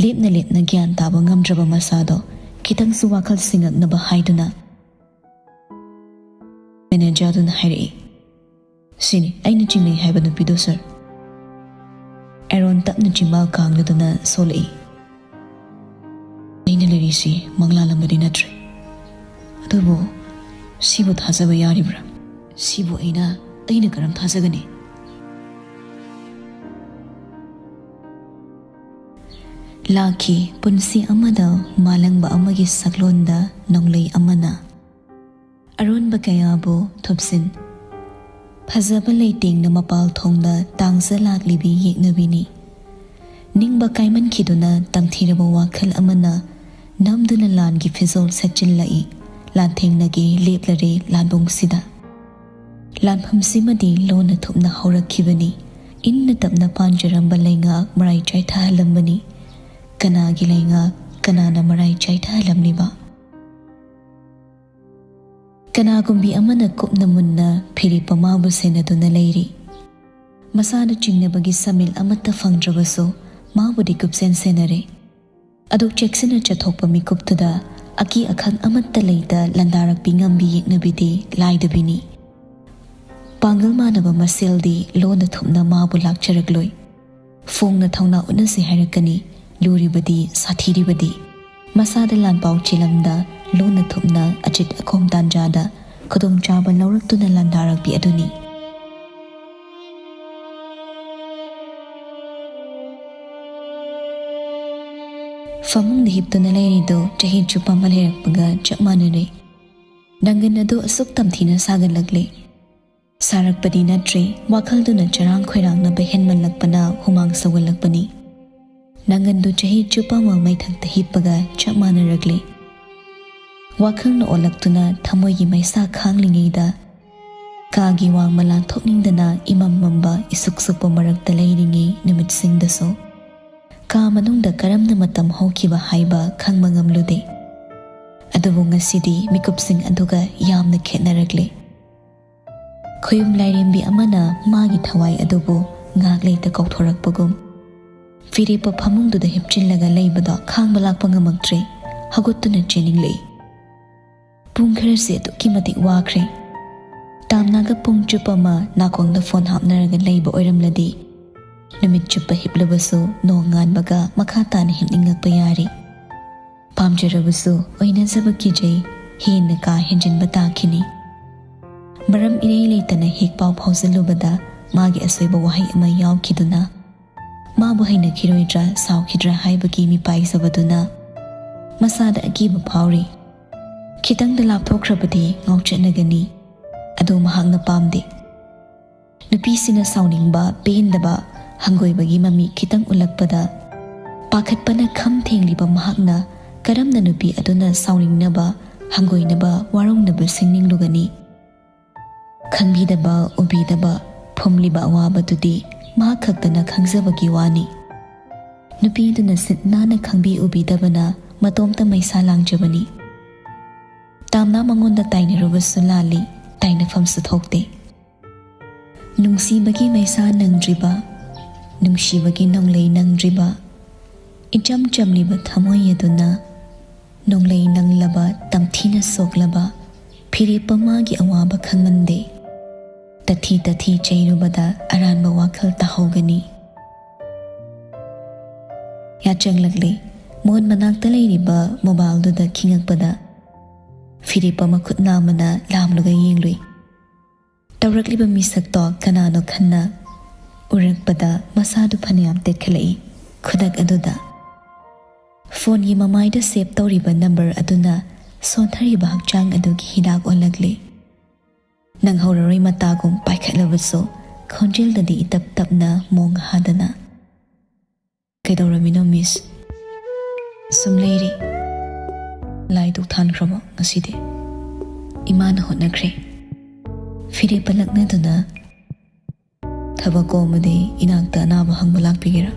ꯂꯦꯞꯅ ꯂꯦꯞꯅ ꯒ꯭ꯌꯥꯟ ꯇꯥꯕ ꯉꯝꯗ꯭ꯔꯕ ꯃꯁꯥꯗꯣ ꯈꯤꯇꯪꯁꯨ ꯋꯥꯈꯜ ꯁꯤꯡꯉꯛꯅꯕ ꯍꯥꯏꯗꯨꯅ ꯃꯦꯅꯦꯖꯔꯗꯨꯅ ꯍꯥꯏꯔꯛꯏ, "ꯁꯤꯅꯤ ꯑꯩꯅ ꯆꯤꯡꯅꯩ ꯍꯥꯏꯕ ꯅꯨꯄꯤꯗꯣ, ꯁꯥꯔ꯫" ꯑꯦꯔꯣꯟ ꯇꯞꯅ ꯆꯤꯝꯕꯥꯜ ꯀꯥꯡꯂꯗꯨꯅ ꯁꯣꯜꯂꯛꯏ꯫ "ꯑꯩꯅ ꯂꯩꯔꯤꯁꯤ ꯃꯪꯂꯥꯟ ꯑꯃꯗꯤ ꯅꯠꯇ꯭ꯔꯦ꯫ ꯑꯗꯨꯕꯨ ꯁꯤꯕꯨ ꯊꯥꯖꯕ ꯌꯥꯔꯤꯕ꯭ꯔꯥ? ꯁꯤꯕꯨ ꯑꯩꯅ, ꯑꯩꯅ ꯀꯔꯝ ꯊꯥꯖꯒꯅꯤ?" ꯂꯥꯛꯈꯤ ꯄꯨꯟꯁꯤ ꯑꯃꯗ ꯃꯥꯂꯪꯕ ꯑꯃꯒꯤ ꯁꯛꯂꯣꯟꯗ ꯅꯣꯡꯂꯩ ꯑꯃꯅ꯫ ꯑꯔꯣꯟꯕ ꯀꯌꯥꯕꯨ ꯊꯨꯞꯁꯤꯟ꯫ ꯐꯖꯕ ꯂꯩꯇꯦꯡꯅ ꯃꯄꯥꯜ ꯊꯣꯡꯗ ꯇꯥꯡꯖ ꯂꯥꯛꯂꯤꯕꯤ ꯌꯦꯛꯅꯕꯤꯅꯤ꯫ ꯅꯤꯡꯕ ꯀꯥꯏꯃꯟꯈꯤꯗꯨꯅ ꯇꯝꯊꯤꯔꯕ ꯋꯥꯈꯜ ꯑꯃꯅ ꯅꯝꯗꯨꯅ ꯂꯥꯟꯒꯤ ꯐꯤꯖꯣꯜ ꯁꯦꯠꯆꯤꯜꯂꯛꯏ꯫ ꯂꯥꯟꯊꯦꯡꯅꯒꯦ ꯂꯦꯞꯂꯔꯦ ꯂꯥꯟꯕꯨꯡꯁꯤꯗ꯫ ꯂꯥꯟꯐꯝꯁꯤꯃꯗꯤ ꯂꯣꯟꯅ ꯊꯨꯞꯅ ꯍꯧꯔꯛꯈꯤꯕꯅꯤ꯫ ꯏꯪꯅ ꯇꯞꯅ ꯄꯥꯟꯖꯔꯝꯕ ꯂꯩꯉꯥꯛ ꯃꯔꯥꯏ ꯆꯥꯏꯊꯍꯜꯂꯝꯕꯅꯤ꯫ ꯀꯅꯥꯒꯤ ꯂꯩꯉꯥꯛ, ꯀꯅꯥꯅ ꯃꯔꯥꯏ ꯆꯥꯏꯊꯍꯜꯂꯝꯂꯤꯕ? ꯀꯅꯥꯒꯨꯝꯕꯤ ꯑꯃꯅ ꯀꯨꯞꯅ ꯃꯨꯟꯅ ꯐꯤꯔꯦꯞꯄ ꯃꯥꯕꯨ ꯁꯦꯟꯅꯗꯨꯅ ꯂꯩꯔꯤ꯫ ꯃꯁꯥꯅ ꯆꯤꯡꯅꯕꯒꯤ ꯁꯃꯤꯜ ꯑꯃꯠꯇ ꯐꯪꯗ꯭ꯔꯕꯁꯨ ꯃꯥꯕꯨꯗꯤ ꯀꯨꯞꯁꯦꯟ ꯁꯦꯟꯅꯔꯦ꯫ ꯑꯗꯨꯛ ꯆꯦꯛꯁꯤꯟꯅ ꯆꯠꯊꯣꯛꯄ ꯃꯤꯀꯨꯞꯇꯨꯗ ꯑꯀꯤ ꯑꯈꯪ ꯑꯃꯠꯇ ꯂꯩꯇ ꯂꯥꯟꯗꯥꯔꯛꯄꯤ ꯉꯝꯕꯤ ꯌꯦꯛꯅꯕꯤꯗꯤ ꯂꯥꯏꯗꯕꯤꯅꯤ꯫ ꯄꯥꯡꯒꯜ ꯃꯥꯟꯅꯕ ꯃꯁꯦꯜꯗꯤ ꯂꯣꯟꯅ ꯊꯨꯞꯅ ꯃꯥꯕꯨ ꯂꯥꯛꯆꯔꯛꯂꯣꯏ꯫ ꯐꯣꯡꯅ ꯊꯧꯅꯥ ꯎꯠꯅꯁꯤ ꯍꯥꯏꯔꯛꯀꯅꯤ꯫ ꯂꯨꯔꯤꯕꯗꯤ, ꯁꯥꯊꯤꯔꯤꯕꯗꯤ ꯃꯁꯥꯗ ꯂꯥꯟꯄꯥꯎ ꯆꯦꯜꯂꯝꯗ ꯂꯣꯟꯅ ꯊꯨꯞꯅ ꯑꯆꯤꯠ ꯑꯀꯣꯝ ꯇꯥꯟꯖꯥꯗ ꯈꯨꯗꯣꯡꯆꯥꯕ ꯂꯧꯔꯛꯇꯨꯅ ꯂꯥꯟꯗꯥꯔꯛꯄꯤ ꯑꯗꯨꯅꯤ꯫ ꯐꯃꯨꯡꯗ ꯍꯤꯞꯇꯨꯅ ꯂꯩꯔꯤꯗꯨ ꯆꯍꯤ ꯆꯨꯞꯄ ꯑꯃ ꯂꯩꯔꯛꯄꯒ ꯆꯞ ꯃꯥꯟꯅꯔꯦ꯫ ꯅꯪꯒꯟ ꯑꯗꯨ ꯑꯁꯨꯛ ꯇꯝꯊꯤꯅ ꯁꯥꯒꯠꯂꯛꯂꯦ꯫ ꯁꯥꯔꯛꯄꯗꯤ ꯅꯠꯇ꯭ꯔꯦ, ꯋꯥꯈꯜꯗꯨꯅ ꯆꯔꯥꯡ ꯈꯣꯏꯔꯥꯡꯅꯕ ꯍꯦꯟꯃꯜꯂꯛꯄꯅ ꯍꯨꯃꯥꯡ ꯁꯧꯒꯠꯂꯛꯄꯅꯤ꯫ ꯅꯪꯒꯟꯗꯨ ꯆꯍꯤ ꯆꯨꯞꯄ ꯑꯃ ꯃꯩꯊꯛꯇ ꯍꯤꯞꯄꯒ ꯆꯞ ꯃꯥꯟꯅꯔꯛꯂꯦ꯫ ꯋꯥꯈꯜꯅ ꯑꯣꯜꯂꯛꯇꯨꯅ ꯊꯃꯣꯏꯒꯤ ꯃꯩꯁꯥ ꯈꯥꯡꯂꯤꯉꯩꯗ, ꯀꯥꯒꯤ ꯋꯥꯡꯃ ꯂꯥꯟꯊꯣꯛꯅꯤꯡꯗꯅ ꯏꯃꯝ ꯃꯝꯕ ꯏꯁꯨꯛ ꯁꯨꯛꯄ ꯃꯔꯛꯇ ꯂꯩꯔꯤꯉꯩ ꯅꯨꯃꯤꯠꯁꯤꯡꯗꯁꯨ, ꯀꯥ ꯃꯅꯨꯡꯗ ꯀꯔꯝꯅ ꯃꯇꯝ ꯍꯧꯈꯤꯕ ꯍꯥꯏꯕ ꯈꯪꯕ ꯉꯝꯂꯨꯗꯦ꯫ ꯑꯗꯨꯕꯨ ꯉꯁꯤꯗꯤ ꯃꯤꯀꯨꯞꯁꯤꯡ ꯑꯗꯨꯒ ꯌꯥꯝꯅ ꯈꯦꯠꯅꯔꯛꯂꯦ꯫ ꯈꯣꯌꯨꯝ ꯂꯥꯏꯔꯦꯝꯕꯤ ꯑꯃꯅ ꯃꯥꯒꯤ ꯊꯋꯥꯏ ꯑꯗꯨꯕꯨ ꯉꯥꯏꯍꯥꯛ ꯂꯩꯇ ꯀꯧꯊꯣꯔꯛꯄꯒꯨꯝ, ꯐꯤꯔꯦꯞꯄ ꯐꯃꯨꯡꯗꯨꯗ ꯍꯤꯞꯆꯤꯜꯂꯒ ꯂꯩꯕꯗꯣ ꯈꯥꯡꯕ ꯂꯥꯛꯄ ꯉꯝꯃꯛꯇ꯭ꯔꯦ꯫ ꯍꯧꯒꯠꯇꯨꯅ ꯆꯦꯟꯅꯤꯡꯂꯛꯏ꯫ ꯄꯨꯡ ꯈꯔꯁꯤ ꯑꯗꯨꯛꯀꯤ ꯃꯇꯤꯛ ꯋꯥꯈ꯭ꯔꯦ꯫ ꯇꯥꯝꯅꯥꯒ ꯄꯨꯡ ꯆꯨꯞꯄ ꯑꯃ ꯅꯥꯀꯣꯡꯗ ꯐꯣꯟ ꯍꯥꯞꯅꯔꯒ ꯂꯩꯕ ꯑꯣꯏꯔꯝꯂꯗꯤ, ꯅꯨꯃꯤꯠ ꯆꯨꯞꯄ ꯍꯤꯞꯂꯕꯁꯨ ꯅꯣꯡ ꯉꯥꯟꯕꯒ ꯃꯈꯥ ꯇꯥꯅ ꯍꯤꯞꯅꯤꯡꯂꯛꯄ ꯌꯥꯔꯤ꯫ ꯄꯥꯝꯖꯔꯕꯁꯨ ꯑꯣꯏꯅꯖꯕ ꯀꯤꯖꯩ, ꯍꯦꯟꯅ ꯀꯥ ꯍꯦꯟꯖꯤꯟꯕ ꯇꯥꯈꯤꯅꯤ꯫ ꯃꯔꯝ ꯏꯔꯩ ꯂꯩꯇꯅ ꯍꯦꯛ ꯄꯥꯎ ꯐꯥꯎꯖꯜꯂꯨꯕꯗ ꯃꯥꯒꯤ ꯑꯁꯣꯏꯕ ꯋꯥꯍꯩ ꯑꯃ ꯌꯥꯎꯈꯤꯗꯨꯅ, ꯃꯥꯕꯨ ꯍꯩꯅꯈꯤꯔꯣꯏꯗ꯭ꯔꯥ ꯁꯥꯎꯈꯤꯗ꯭ꯔꯥ ꯍꯥꯏꯕꯒꯤ ꯃꯤꯄꯥꯏꯖꯕꯗꯨꯅ ꯃꯁꯥꯗ ꯑꯀꯤꯕ ꯐꯥꯎꯔꯤ꯫ ꯈꯤꯇꯪꯗ ꯂꯥꯞꯊꯣꯛꯈ꯭ꯔꯕꯗꯤ ꯉꯥꯎꯆꯠꯅꯒꯅꯤ꯫ ꯑꯗꯨ ꯃꯍꯥꯛꯅ ꯄꯥꯝꯗꯦ꯫ ꯅꯨꯄꯤꯁꯤꯅ ꯁꯥꯎꯅꯤꯡꯕ, ꯄꯦꯟꯗꯕ, ꯍꯪꯒꯣꯏꯕꯒꯤ ꯃꯃꯤ ꯈꯤꯇꯪ ꯎꯠꯂꯛꯄꯗ, ꯄꯥꯈꯠꯄꯅ ꯈꯝ ꯊꯦꯡꯂꯤꯕ ꯃꯍꯥꯛꯅ ꯀꯔꯝꯅ ꯅꯨꯄꯤ ꯑꯗꯨꯅ ꯁꯥꯎꯅꯤꯡꯅꯕ, ꯍꯪꯒꯣꯏꯅꯕ ꯋꯥꯔꯧꯅꯕ ꯁꯦꯝꯅꯤꯡꯂꯨꯒꯅꯤ? ꯈꯪꯕꯤꯗꯕ, ꯎꯕꯤꯗꯕ, ꯐꯨꯝꯂꯤꯕ ꯑꯋꯥꯕꯗꯨꯗꯤ ꯃꯍꯥꯛ ꯈꯛꯇꯅ ꯈꯪꯖꯕꯒꯤ ꯋꯥꯅꯤ꯫ ꯅꯨꯄꯤꯗꯨꯅ ꯁꯤꯠ ꯅꯥꯟꯅ ꯈꯪꯕꯤ ꯎꯕꯤꯗꯕꯅ ꯃꯇꯣꯝꯇ ꯃꯩꯁꯥ ꯂꯥꯡꯖꯕꯅꯤ꯫ ꯇꯥꯝꯅꯥ ꯃꯉꯣꯟꯗ ꯇꯥꯏꯅꯔꯨꯕꯁꯨ ꯂꯥꯜꯂꯤ, ꯇꯥꯏꯅꯐꯝꯁꯨ ꯊꯣꯛꯇꯦ꯫ ꯅꯨꯡꯁꯤꯕꯒꯤ ꯃꯩꯁꯥ ꯅꯪꯗ꯭ꯔꯤꯕ, ꯅꯨꯡꯁꯤꯕꯒꯤ ꯅꯣꯡꯂꯩ ꯅꯪꯗ꯭ꯔꯤꯕ, ꯏꯆꯝ ꯆꯝꯂꯤꯕ ꯊꯃꯣꯏ ꯑꯗꯨꯅ ꯅꯣꯡꯂꯩ ꯅꯪꯂꯕ, ꯇꯝꯊꯤꯅ ꯁꯣꯛꯂꯕ ꯐꯤꯔꯦꯞꯄ ꯃꯥꯒꯤ ꯑꯋꯥꯕ ꯈꯪꯃꯟꯗꯦ꯫ ꯇꯊꯤ ꯇꯊꯤ ꯆꯩꯔꯨꯕꯗ ꯑꯔꯥꯟꯕ ꯋꯥꯈꯜ ꯇꯥꯍꯧꯒꯅꯤ꯫ ꯌꯥꯆꯪꯂꯛꯂꯦ꯫ ꯃꯣꯟ ꯃꯅꯥꯛꯇ ꯂꯩꯔꯤꯕ ꯃꯣꯕꯥꯏꯜꯗꯨꯗ ꯈꯤꯡꯉꯛꯄꯗ, ꯐꯤꯔꯦꯞꯄ ꯃꯈꯨꯠ ꯅꯥꯝꯃꯅ ꯂꯥꯝꯂꯒ ꯌꯦꯡꯂꯨꯏ꯫ ꯇꯧꯔꯛꯂꯤꯕ ꯃꯤꯁꯛꯇꯣ ꯀꯅꯥꯅꯣ ꯈꯟꯅ ꯎꯔꯛꯄꯗ ꯃꯁꯥꯗꯨ ꯐꯅꯌꯥꯝ ꯇꯦꯛꯈꯠꯂꯛꯏ꯫ ꯈꯨꯗꯛ ꯑꯗꯨꯗ ꯐꯣꯟꯒꯤ ꯃꯃꯥꯏꯗ ꯁꯦꯚ ꯇꯧꯔꯤꯕ ꯅꯝꯕꯔ ꯑꯗꯨꯅ ꯁꯣꯟꯊꯔꯤꯕ ꯍꯛꯆꯥꯡ ꯑꯗꯨꯒꯤ ꯍꯤꯗꯥꯛ ꯑꯣꯜꯂꯛꯂꯤ꯫ ꯅꯪꯍꯧꯔꯔꯣꯏ ꯃꯇꯥꯒꯨꯝ ꯄꯥꯏꯈꯠꯂꯕꯁꯨ ꯈꯣꯟꯖꯦꯜꯗꯗꯤ ꯏꯇꯞ ꯇꯞꯅ ꯃꯣꯡ ꯍꯥꯗꯅ꯫ "ꯀꯩꯗꯧꯔꯝꯃꯤꯅꯣ, ꯃꯤꯁ?" "ꯁꯨꯝ ꯂꯩꯔꯤ꯫ ꯂꯥꯏ ꯙꯨꯛ ꯊꯥꯟꯈ꯭ꯔꯕꯣ ꯉꯁꯤꯗꯤ?" ꯏꯃꯥꯅ ꯍꯣꯠꯅꯈ꯭ꯔꯦ꯫ ꯐꯤꯔꯦꯞꯄ ꯂꯛꯅꯗꯨꯅ, "ꯊꯕꯛ ꯀꯣꯝꯃꯗꯤ ꯏꯅꯥꯛꯇ ꯑꯅꯥꯕ ꯍꯪꯕ ꯂꯥꯛꯄꯤꯒꯦꯔꯥ?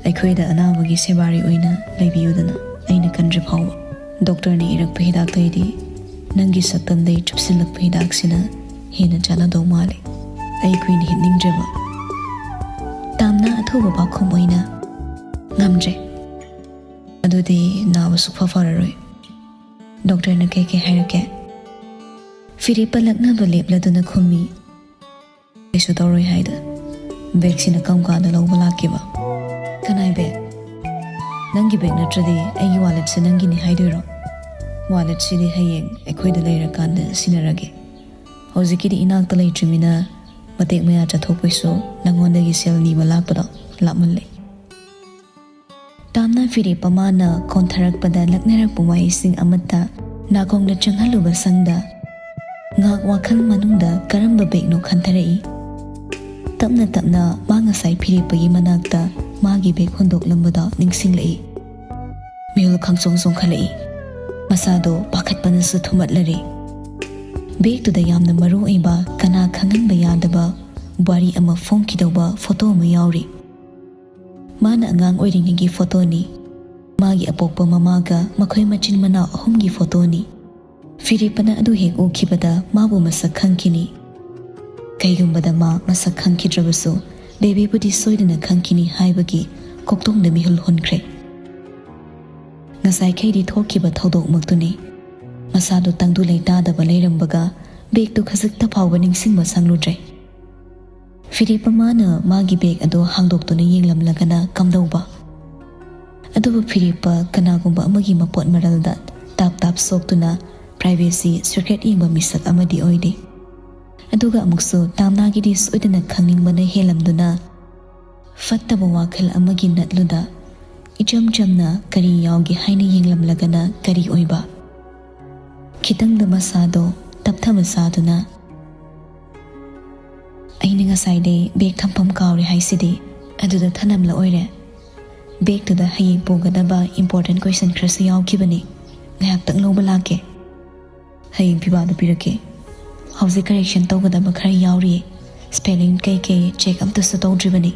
ꯑꯩꯈꯣꯏꯗ ꯑꯅꯥꯕꯒꯤ ꯁꯦꯕꯥꯔꯤ ꯑꯣꯏꯅ ꯂꯩꯕꯤꯌꯨꯗꯅ, ꯑꯩꯅ ꯀꯟꯗ꯭ꯔꯤ ꯐꯥꯎꯕ꯫ ꯗꯣꯛꯇꯔꯅ ꯏꯔꯛꯄ ꯍꯤꯗꯥꯛꯇꯩꯗꯤ ꯅꯪꯒꯤ ꯁꯛꯇꯝꯗꯩ ꯆꯨꯞꯁꯤꯜꯂꯛꯄ ꯍꯤꯗꯥꯛꯁꯤꯅ ꯍꯦꯟꯅ ꯆꯥꯟꯅꯗꯧ ꯃꯥꯜꯂꯤ꯫ ꯑꯩ ꯀꯨꯏꯅ ꯍꯤꯞꯅꯤꯡꯗ꯭ꯔꯦꯕ꯫ ꯇꯥꯝꯅ ꯑꯊꯨꯕ ꯄꯥꯎꯈꯨꯝ ꯑꯣꯏꯅ, "ꯉꯝꯗ꯭ꯔꯦ꯫ ꯑꯗꯨꯗꯤ ꯅꯥꯕ ꯁꯨꯛꯐ ꯐꯔꯔꯣꯏ꯫ ꯗꯣꯛꯇꯔꯅ ꯀꯩ ꯀꯩ ꯍꯥꯏꯔꯛꯀꯦ?" ꯐꯤꯔꯦꯞꯄ ꯂꯛꯅꯕ ꯂꯦꯞꯂꯗꯨꯅ ꯈꯨꯝꯃꯤ, "ꯀꯩꯁꯨ ꯇꯧꯔꯣꯏ ꯍꯥꯏꯗ꯫ ꯕꯦꯒꯁꯤꯅ ꯀꯔꯝ ꯀꯥꯟꯗ ꯂꯧꯕ ꯂꯥꯛꯀꯦꯕ?" "ꯀꯅꯥꯏ ꯕꯦꯒ?" "ꯅꯪꯒꯤ ꯕꯦꯒ ꯅꯠꯇ꯭ꯔꯗꯤ ꯑꯩꯒꯤ ꯋꯥꯂꯦꯠꯁꯦ ꯅꯪꯒꯤꯅꯤ ꯍꯥꯏꯗꯣꯏꯔꯣ? ꯋꯥꯂꯦꯠꯁꯤꯗꯤ ꯍꯌꯦꯡ ꯑꯩꯈꯣꯏꯗ ꯂꯩꯔꯀꯥꯟꯗ ꯁꯤꯟꯅꯔꯒꯦ꯫ ꯍꯧꯖꯤꯛꯀꯤꯗꯤ ꯏꯅꯥꯛꯇ ꯂꯩꯇ꯭ꯔꯤꯃꯤꯅ ꯃꯇꯦꯛ ꯃꯌꯥ ꯆꯠꯊꯣꯛꯄꯩꯁꯨ ꯅꯪꯉꯣꯟꯗꯒꯤ ꯁꯦꯜ ꯅꯤꯕ ꯂꯥꯛꯄꯗꯣ ꯂꯥꯞꯃꯜꯂꯦ꯫" ꯇꯥꯝꯅ ꯐꯤꯔꯦꯞꯄ ꯃꯥꯅ ꯀꯣꯟꯊꯔꯛꯄꯗ ꯂꯛꯅꯔꯛꯄ ꯋꯥꯍꯩꯁꯤꯡ ꯑꯃꯠꯇ ꯅꯥꯀꯣꯡꯗ ꯆꯪꯍꯜꯂꯨꯕ ꯁꯪꯗ, ꯉꯥꯏꯍꯥꯛ ꯋꯥꯈꯜ ꯃꯅꯨꯡꯗ ꯀꯔꯝꯕ ꯕꯦꯒꯅꯣ ꯈꯟꯊꯔꯛꯏ꯫ ꯇꯞꯅ ꯇꯞꯅ ꯃꯥ ꯉꯁꯥꯏ ꯐꯤꯔꯦꯞꯄꯒꯤ ꯃꯅꯥꯛꯇ ꯃꯥꯒꯤ ꯕꯦꯒ ꯍꯨꯟꯗꯣꯛꯂꯝꯕꯗꯣ ꯅꯤꯡꯁꯤꯡꯂꯛꯏ꯫ ꯃꯤꯍꯨꯜ ꯈꯪꯆꯣꯡ ꯆꯣꯡꯈꯠꯂꯛꯏ꯫ ꯃꯁꯥꯗꯣ ꯄꯥꯈꯠꯄꯅꯁꯨ ꯊꯨꯝꯍꯠꯂꯔꯦ꯫ ꯕꯦꯒꯇꯨꯗ ꯌꯥꯝꯅ ꯃꯔꯨ ꯑꯣꯏꯕ, ꯀꯅꯥ ꯈꯪꯍꯟꯕ ꯌꯥꯗꯕ ꯋꯥꯔꯤ ꯑꯃ ꯐꯣꯡꯈꯤꯗꯧꯕ ꯐꯣꯇꯣ ꯑꯃ ꯌꯥꯎꯔꯤ꯫ ꯃꯥꯅ ꯑꯉꯥꯡ ꯑꯣꯏꯔꯤꯉꯩꯒꯤ ꯐꯣꯇꯣꯅꯤ꯫ ꯃꯥꯒꯤ ꯑꯄꯣꯛꯄ ꯃꯃꯥꯒ ꯃꯈꯣꯏ ꯃꯆꯤꯟ ꯃꯅꯥꯎ ꯑꯍꯨꯝꯒꯤ ꯐꯣꯇꯣꯅꯤ꯫ ꯐꯤꯔꯦꯞꯄꯅ ꯑꯗꯨ ꯍꯦꯛ ꯎꯈꯤꯕꯗ ꯃꯥꯕꯨ ꯃꯁꯛ ꯈꯪꯈꯤꯅꯤ꯫ ꯀꯩꯒꯨꯝꯕꯗ ꯃꯥ ꯃꯁꯛ ꯈꯪꯈꯤꯗ꯭ꯔꯕꯁꯨ, ꯕꯦꯕꯤꯕꯨꯗꯤ ꯁꯣꯏꯗꯅ ꯈꯪꯈꯤꯅꯤ ꯍꯥꯏꯕꯒꯤ ꯀꯣꯛꯇꯣꯡꯗ ꯃꯤꯍꯨꯜ ꯍꯨꯟꯈ꯭ꯔꯦ꯫ ꯉꯁꯥꯏꯈꯩꯗꯤ ꯊꯣꯛꯈꯤꯕ ꯊꯧꯗꯣꯛꯃꯛꯇꯨꯅꯤ꯫ ꯃꯁꯥꯗꯨ ꯇꯪꯗꯨ ꯂꯩꯇꯥꯗꯕ ꯂꯩꯔꯝꯕꯒ, ꯕꯦꯒꯇꯨ ꯈꯖꯤꯛꯇ ꯐꯥꯎꯕ ꯅꯤꯡꯁꯤꯡꯕ ꯁꯪꯂꯨꯗ꯭ꯔꯦ꯫ ꯐꯤꯔꯦꯞꯄ ꯃꯥꯅ ꯃꯥꯒꯤ ꯕꯦꯒ ꯑꯗꯨ ꯍꯥꯡꯗꯣꯛꯇꯨꯅ ꯌꯦꯡꯂꯝꯂꯒꯅ ꯀꯝꯗꯧꯕ? ꯑꯗꯨꯕꯨ ꯐꯤꯔꯦꯞꯄ ꯀꯅꯥꯒꯨꯝꯕ ꯑꯃꯒꯤ ꯃꯄꯣꯠ ꯃꯔꯜꯗ ꯇꯥꯞ ꯇꯥꯞ ꯁꯣꯛꯇꯨꯅ privacy secret ꯌꯦꯡꯕ ꯃꯤꯁꯛ ꯑꯃꯗꯤ ꯑꯣꯏꯗꯦ꯫ ꯑꯗꯨꯒ ꯑꯃꯨꯛꯁꯨ ꯇꯥꯝꯅꯥꯒꯤꯗꯤ ꯁꯣꯏꯗꯅ ꯈꯪꯅꯤꯡꯕꯅ ꯍꯦꯜꯂꯝꯗꯨꯅ ꯐꯠꯇꯕ ꯋꯥꯈꯜ ꯑꯃꯒꯤ ꯅꯠꯂꯨꯗ ꯏꯆꯝ ꯆꯝꯅ ꯀꯔꯤ ꯌꯥꯎꯒꯦ ꯍꯥꯏꯅ ꯌꯦꯡꯂꯝꯂꯒꯅ ꯀꯔꯤ ꯑꯣꯏꯕ? ꯈꯤꯇꯪꯗ ꯃꯁꯥꯗꯣ ꯇꯞꯊꯕ ꯁꯥꯗꯨꯅ, "ꯑꯩꯅ ꯉꯁꯥꯏꯗꯩ ꯕꯦꯒ ꯊꯝꯐꯝ ꯀꯥꯎꯔꯦ ꯍꯥꯏꯁꯤꯗꯤ, ꯑꯗꯨꯗ ꯊꯅꯝꯂ ꯑꯣꯏꯔꯦ꯫ ꯕꯦꯒꯇꯨꯗ ꯍꯌꯦꯡ ꯄꯨꯒꯗꯕ important question ꯈꯔꯁꯨ ꯌꯥꯎꯈꯤꯕꯅꯤ, ꯉꯥꯏꯍꯥꯛꯇꯪ ꯂꯧꯕ ꯂꯥꯛꯀꯦ꯫ ꯍꯌꯦꯡ ꯐꯤꯕꯥꯗꯨ ꯄꯤꯔꯛꯀꯦ꯫ ꯍꯧꯖꯤꯛ correction ꯇꯧꯒꯗꯕ ꯈꯔ ꯌꯥꯎꯔꯤꯌꯦ, spelling ꯀꯩꯀꯩ check ꯑꯝꯇꯁꯨ ꯇꯧꯗ꯭ꯔꯤꯕꯅꯤ꯫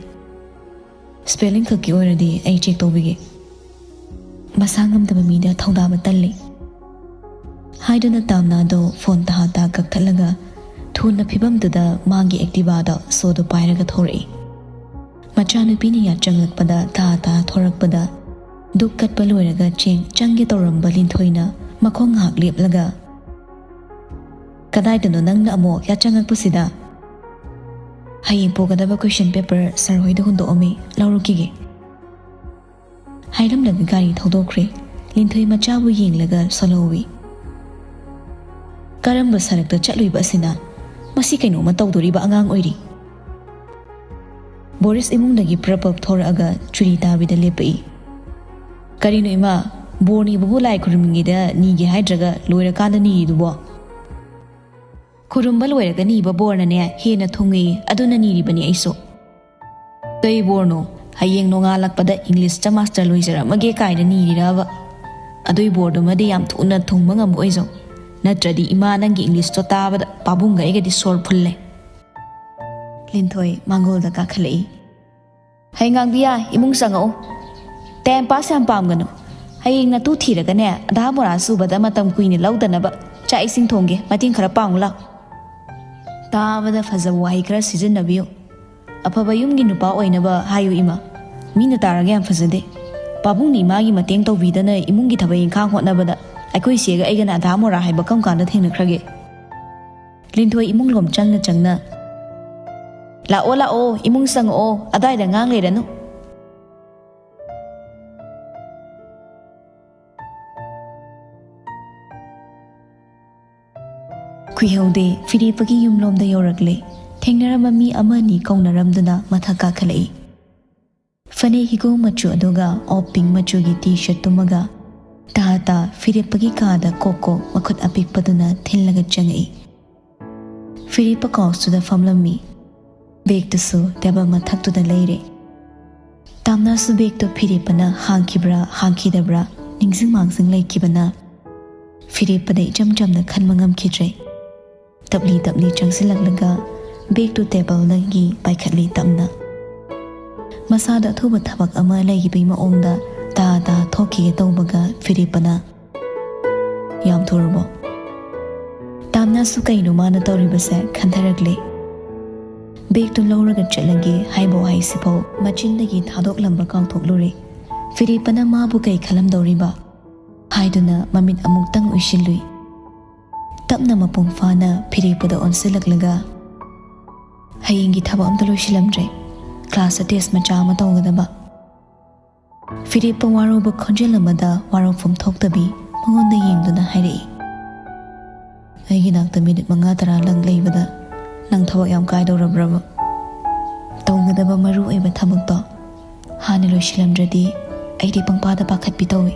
Spelling ꯈꯛꯀꯤ ꯑꯣꯏꯔꯗꯤ ꯑꯩ check ꯇꯧꯕꯤꯒꯦ꯫ ꯃꯁꯥ ꯉꯝꯗꯕ ꯃꯤꯗ ꯊꯧꯗꯥꯕ ꯇꯜꯂꯤ" ꯍꯥꯏꯗꯨꯅ ꯇꯥꯝꯅꯥꯗꯣ ꯐꯣꯟ ꯇꯍꯥ ꯇꯥ ꯀꯛꯊꯠꯂꯒ ꯊꯨꯅ ꯐꯤꯕꯝꯗꯨꯗ ꯃꯥꯒꯤ Activaꯗ ꯁꯣꯗꯣ ꯄꯥꯏꯔꯒ ꯊꯣꯔꯛꯏ꯫ ꯃꯆꯥꯅꯨꯄꯤꯅ ꯌꯥꯆꯪꯂꯛꯄꯗ ꯇꯍꯥ ꯇꯥ ꯊꯣꯔꯛꯄꯗ ꯗꯨꯛ ꯀꯠꯄ ꯂꯣꯏꯔꯒ ꯆꯦꯡ ꯆꯪꯒꯦ ꯇꯧꯔꯝꯕ ꯂꯤꯟꯊꯣꯏꯅ ꯃꯈꯣꯡ ꯉꯥꯏꯍꯥꯛ ꯂꯦꯞꯂꯒ, "ꯀꯗꯥꯏꯗꯅꯣ ꯅꯪꯅ ꯑꯃꯨꯛ ꯌꯥꯆꯪꯉꯛꯄꯁꯤꯗ?" "ꯍꯌꯦꯡ ꯄꯨꯒꯗꯕ question paper ꯁꯥꯔ ꯍꯣꯏꯗ ꯍꯨꯟꯗꯣꯛꯑꯝꯃꯤ, ꯂꯧꯔꯨꯈꯤꯒꯦ" ꯍꯥꯏꯔꯝꯂꯒ ꯒꯥꯔꯤ ꯊꯧꯗꯣꯛꯈ꯭ꯔꯦ꯫ ꯂꯤꯟꯊꯣꯏ ꯃꯆꯥꯕꯨ ꯌꯦꯡꯂꯒ ꯁꯣꯜꯍꯧꯏ꯫ "ꯀꯔꯝꯕ ꯁꯔꯛꯇ ꯆꯠꯂꯨꯏꯕ ꯑꯁꯤꯅ? ꯃꯁꯤ ꯀꯩꯅꯣꯝꯃ ꯇꯧꯗꯣꯔꯤꯕ ꯑꯉꯥꯡ ꯑꯣꯏꯔꯤ"꯫ ꯕꯣꯔꯤꯁ ꯏꯃꯨꯡꯗꯒꯤ ꯄ꯭ꯔꯞ ꯄ꯭ꯔꯞ ꯊꯣꯔꯛꯑꯒ ꯆꯨꯔꯤ ꯇꯥꯕꯤꯗ ꯂꯦꯞꯄꯛꯏ꯫ "ꯀꯔꯤꯅꯣ ꯏꯃꯥ, ꯕꯣꯔ ꯅꯤꯕꯕꯨ ꯂꯥꯏ ꯈꯨꯔꯨꯝꯃꯤꯉꯩꯗ ꯅꯤꯒꯦ ꯍꯥꯏꯗ꯭ꯔꯒ ꯂꯣꯏꯔꯀꯥꯟꯗ ꯅꯤꯔꯤꯗꯨꯕꯣ?" "ꯈꯨꯔꯨꯝꯕ ꯂꯣꯏꯔꯒ ꯅꯤꯕ ꯕꯣꯔꯅꯅꯦ ꯍꯦꯟꯅ ꯊꯨꯡꯉꯤ, ꯑꯗꯨꯅ ꯅꯤꯔꯤꯕꯅꯤ ꯑꯩꯁꯨ"꯫ "ꯀꯩ ꯕꯣꯔꯅꯣ? ꯍꯌꯦꯡ ꯅꯣꯡꯉꯥꯜꯂꯛꯄꯗ Englishꯇ master ꯂꯣꯏꯖꯔꯝꯃꯒꯦ ꯀꯥꯏꯅ ꯅꯤꯔꯤꯔꯕ? ꯑꯗꯨꯏ ꯕꯣꯔꯗꯨꯃꯗꯤ ꯌꯥꯝ ꯊꯨꯅ ꯊꯨꯡꯕ ꯉꯝꯕ ꯑꯣꯏꯖꯧ, ꯅꯠꯇ꯭ꯔꯗꯤ ꯏꯃꯥ ꯅꯪꯒꯤ Englishꯇꯣ ꯇꯥꯕꯗ ꯄꯥꯕꯨꯡꯒ ꯑꯩꯒꯗꯤ ꯁꯣꯔ ꯐꯨꯜꯂꯦ"꯫ ꯂꯤꯟꯊꯣꯏ ꯃꯥꯡꯒꯣꯜꯗ ꯀꯥꯈꯠꯂꯛꯏ꯫ "ꯍꯩ ꯉꯥꯡꯕꯤꯌꯥ, ꯏꯃꯨꯡ ꯆꯪꯉꯛꯎ꯫ Time pass ꯌꯥꯝ ꯄꯥꯝꯒꯅꯨ꯫ ꯍꯌꯦꯡ ꯅꯇꯨ ꯊꯤꯔꯒꯅꯦ, ꯑꯙꯥ ꯃꯣꯔꯥ ꯁꯨꯕꯗ ꯃꯇꯝ ꯀꯨꯏꯅ ꯂꯧꯗꯅꯕ ꯆꯥꯛ ꯏꯁꯤꯡ ꯊꯣꯡꯒꯦ, ꯃꯇꯦꯡ ꯈꯔ ꯄꯥꯡꯉꯨ ꯂꯥꯎ"꯫ ꯇꯥꯕꯗ ꯐꯖꯕ ꯋꯥꯍꯩ ꯈꯔ ꯁꯤꯖꯤꯟꯅꯕꯤꯌꯨ꯫ "ꯑꯐꯕ ꯌꯨꯝꯒꯤ ꯅꯨꯄꯥ ꯑꯣꯏꯅꯕ ꯍꯥꯏꯌꯨ ꯏꯃꯥ꯫ ꯃꯤꯅ ꯇꯥꯔꯒ ꯌꯥꯝ ꯐꯖꯗꯦ꯫ ꯄꯥꯕꯨꯡꯅ ꯏꯃꯥꯒꯤ ꯃꯇꯦꯡ ꯇꯧꯕꯤꯗꯅ ꯏꯃꯨꯡꯒꯤ ꯊꯕꯛ ꯏꯪꯈꯥꯡ ꯍꯣꯠꯅꯕꯗ ꯑꯩꯈꯣꯏ ꯆꯦꯒ ꯑꯩꯒꯅ ꯑꯙꯥ ꯃꯣꯔꯥ ꯍꯥꯏꯕ ꯀꯔꯝ ꯀꯥꯟꯗ ꯊꯦꯡꯅꯈ꯭ꯔꯒꯦ?" ꯂꯤꯟꯊꯣꯏ ꯏꯃꯨꯡꯂꯣꯝ ꯆꯪꯅ ꯆꯪꯅ, "ꯂꯥꯛꯑꯣ, ꯂꯥꯛꯑꯣ, ꯏꯃꯨꯡ ꯆꯪꯉꯛꯑꯣ, ꯑꯗꯥꯏꯗ ꯉꯥꯡ ꯂꯩꯔꯅꯨ"꯫ ꯀꯨꯏꯍꯧꯗꯦ, ꯐꯤꯔꯦꯞꯄꯒꯤ ꯌꯨꯝꯂꯣꯝꯗ ꯌꯧꯔꯛꯂꯦ꯫ ꯊꯦꯡꯅꯔꯝꯕ ꯃꯤ ꯑꯃ ꯑꯅꯤ ꯀꯧꯅꯔꯝꯗꯨꯅ ꯃꯊꯛ ꯀꯥꯈꯠꯂꯛꯏ꯫ ꯐꯅꯦꯛ ꯍꯤꯒꯣꯛ ꯃꯆꯨ ꯑꯗꯨꯒ ꯑꯣꯞ ꯄꯤꯡ ꯃꯆꯨꯒꯤ ꯇꯤ ꯁꯔꯠ ꯇꯨꯝꯃꯒ ꯇꯥ ꯇꯥ ꯐꯤꯔꯦꯞꯄꯒꯤ ꯀꯥꯗ ꯀꯣꯛ ꯀꯣꯛ ꯃꯈꯨꯠ ꯑꯄꯤꯛꯄꯗꯨꯅ ꯊꯤꯜꯂꯒ ꯆꯪꯉꯛꯏ꯫ ꯐꯤꯔꯦꯞꯄ ꯀꯥꯎꯁꯇꯨꯗ ꯐꯝꯂꯝꯃꯤ꯫ ꯕꯦꯒꯇꯨꯁꯨ ꯇꯦꯕꯜ ꯃꯊꯛꯇꯨꯗ ꯂꯩꯔꯦ꯫ ꯇꯥꯝꯅꯥꯁꯨ ꯕꯦꯒꯇꯣ ꯐꯤꯔꯦꯞꯄꯅ ꯍꯥꯡꯈꯤꯕ꯭ꯔꯥ ꯍꯥꯡꯈꯤꯗꯕ꯭ꯔꯥ ꯅꯤꯡꯁꯤꯡ ꯃꯥꯡꯖꯤꯡ ꯂꯩꯈꯤꯕꯅ ꯐꯤꯔꯦꯞꯄꯗ ꯏꯆꯝ ꯆꯝꯅ ꯈꯟꯕ ꯉꯝꯈꯤꯗ꯭ꯔꯦ꯫ ꯇꯞꯂꯤ ꯇꯞꯂꯤ ꯆꯪꯁꯤꯜꯂꯛꯂꯒ ꯕꯦꯒꯇꯨ ꯇꯦꯕꯜꯗꯒꯤ ꯄꯥꯏꯈꯠꯂꯤ ꯇꯞꯅ꯫ ꯃꯁꯥꯗ ꯑꯊꯨꯕ ꯊꯕꯛ ꯑꯃ ꯂꯩꯈꯤꯕꯒꯤ ꯃꯑꯣꯡꯗ ꯇꯥ ꯇꯥ ꯊꯣꯛꯈꯤꯒꯦ ꯇꯧꯕꯒ ꯐꯤꯔꯦꯞꯄꯅ, "ꯌꯥꯝ ꯊꯨꯔꯕꯣ?" ꯇꯥꯝꯅꯥꯁꯨ ꯀꯩꯅꯣ ꯃꯥꯅ ꯇꯧꯔꯤꯕꯁꯦ ꯈꯟꯊꯔꯛꯂꯦ꯫ ꯕꯦꯒꯇꯨ ꯂꯧꯔꯒ ꯆꯠꯂꯒꯦ ꯍꯥꯏꯕ ꯋꯥꯍꯩꯁꯤꯐꯥꯎ ꯃꯆꯤꯟꯗꯒꯤ ꯊꯥꯗꯣꯛꯂꯝꯕ ꯀꯥꯎꯊꯣꯛꯂꯨꯔꯦ꯫ ꯐꯤꯔꯦꯞꯄꯅ ꯃꯥꯕꯨ ꯀꯩ ꯈꯜꯂꯝꯗꯧꯔꯤꯕ ꯍꯥꯏꯗꯨꯅ ꯃꯃꯤꯠ ꯑꯃꯨꯛꯇꯪ ꯎꯏꯁꯤꯜꯂꯨꯏ꯫ ꯇꯞꯅ ꯃꯄꯨꯡ ꯐꯥꯅ ꯐꯤꯔꯦꯞꯄꯗ ꯑꯣꯟꯁꯤꯜꯂꯛꯂꯒ, "ꯍꯌꯦꯡꯒꯤ ꯊꯕꯛ ꯑꯝꯇ ꯂꯣꯏꯁꯤꯜꯂꯝꯗ꯭ꯔꯦ, ꯀ꯭ꯂꯥꯁꯇ ꯇꯦꯁ ꯃꯆꯥ ꯑꯃ ꯇꯧꯒꯗꯕ꯫" ꯐꯤꯔꯦꯞꯄ ꯋꯥꯔꯧꯕ ꯈꯣꯟꯖꯦꯜ ꯑꯃꯗ ꯋꯥꯔꯧꯐꯝ ꯊꯣꯛꯇꯕꯤ ꯃꯉꯣꯟꯗ ꯌꯦꯡꯗꯨꯅ ꯍꯥꯏꯔꯛꯏ, "ꯑꯩꯒꯤ ꯅꯥꯛꯇ ꯃꯤꯅꯤꯠ ꯃꯉꯥ ꯇꯔꯥ ꯂꯪ ꯂꯩꯕꯗ ꯅꯪ ꯊꯕꯛ ꯌꯥꯝ ꯀꯥꯏꯗꯧꯔꯕ꯭ꯔꯕ? ꯇꯧꯒꯗꯕ ꯃꯔꯨ ꯑꯣꯏꯕ ꯊꯕꯛꯇꯣ ꯍꯥꯟꯅ ꯂꯣꯏꯁꯤꯜꯂꯝꯗ꯭ꯔꯗꯤ ꯑꯩꯗꯤ ꯄꯪꯄꯥꯗ ꯄꯥꯈꯠꯄꯤ ꯇꯧꯏ꯫"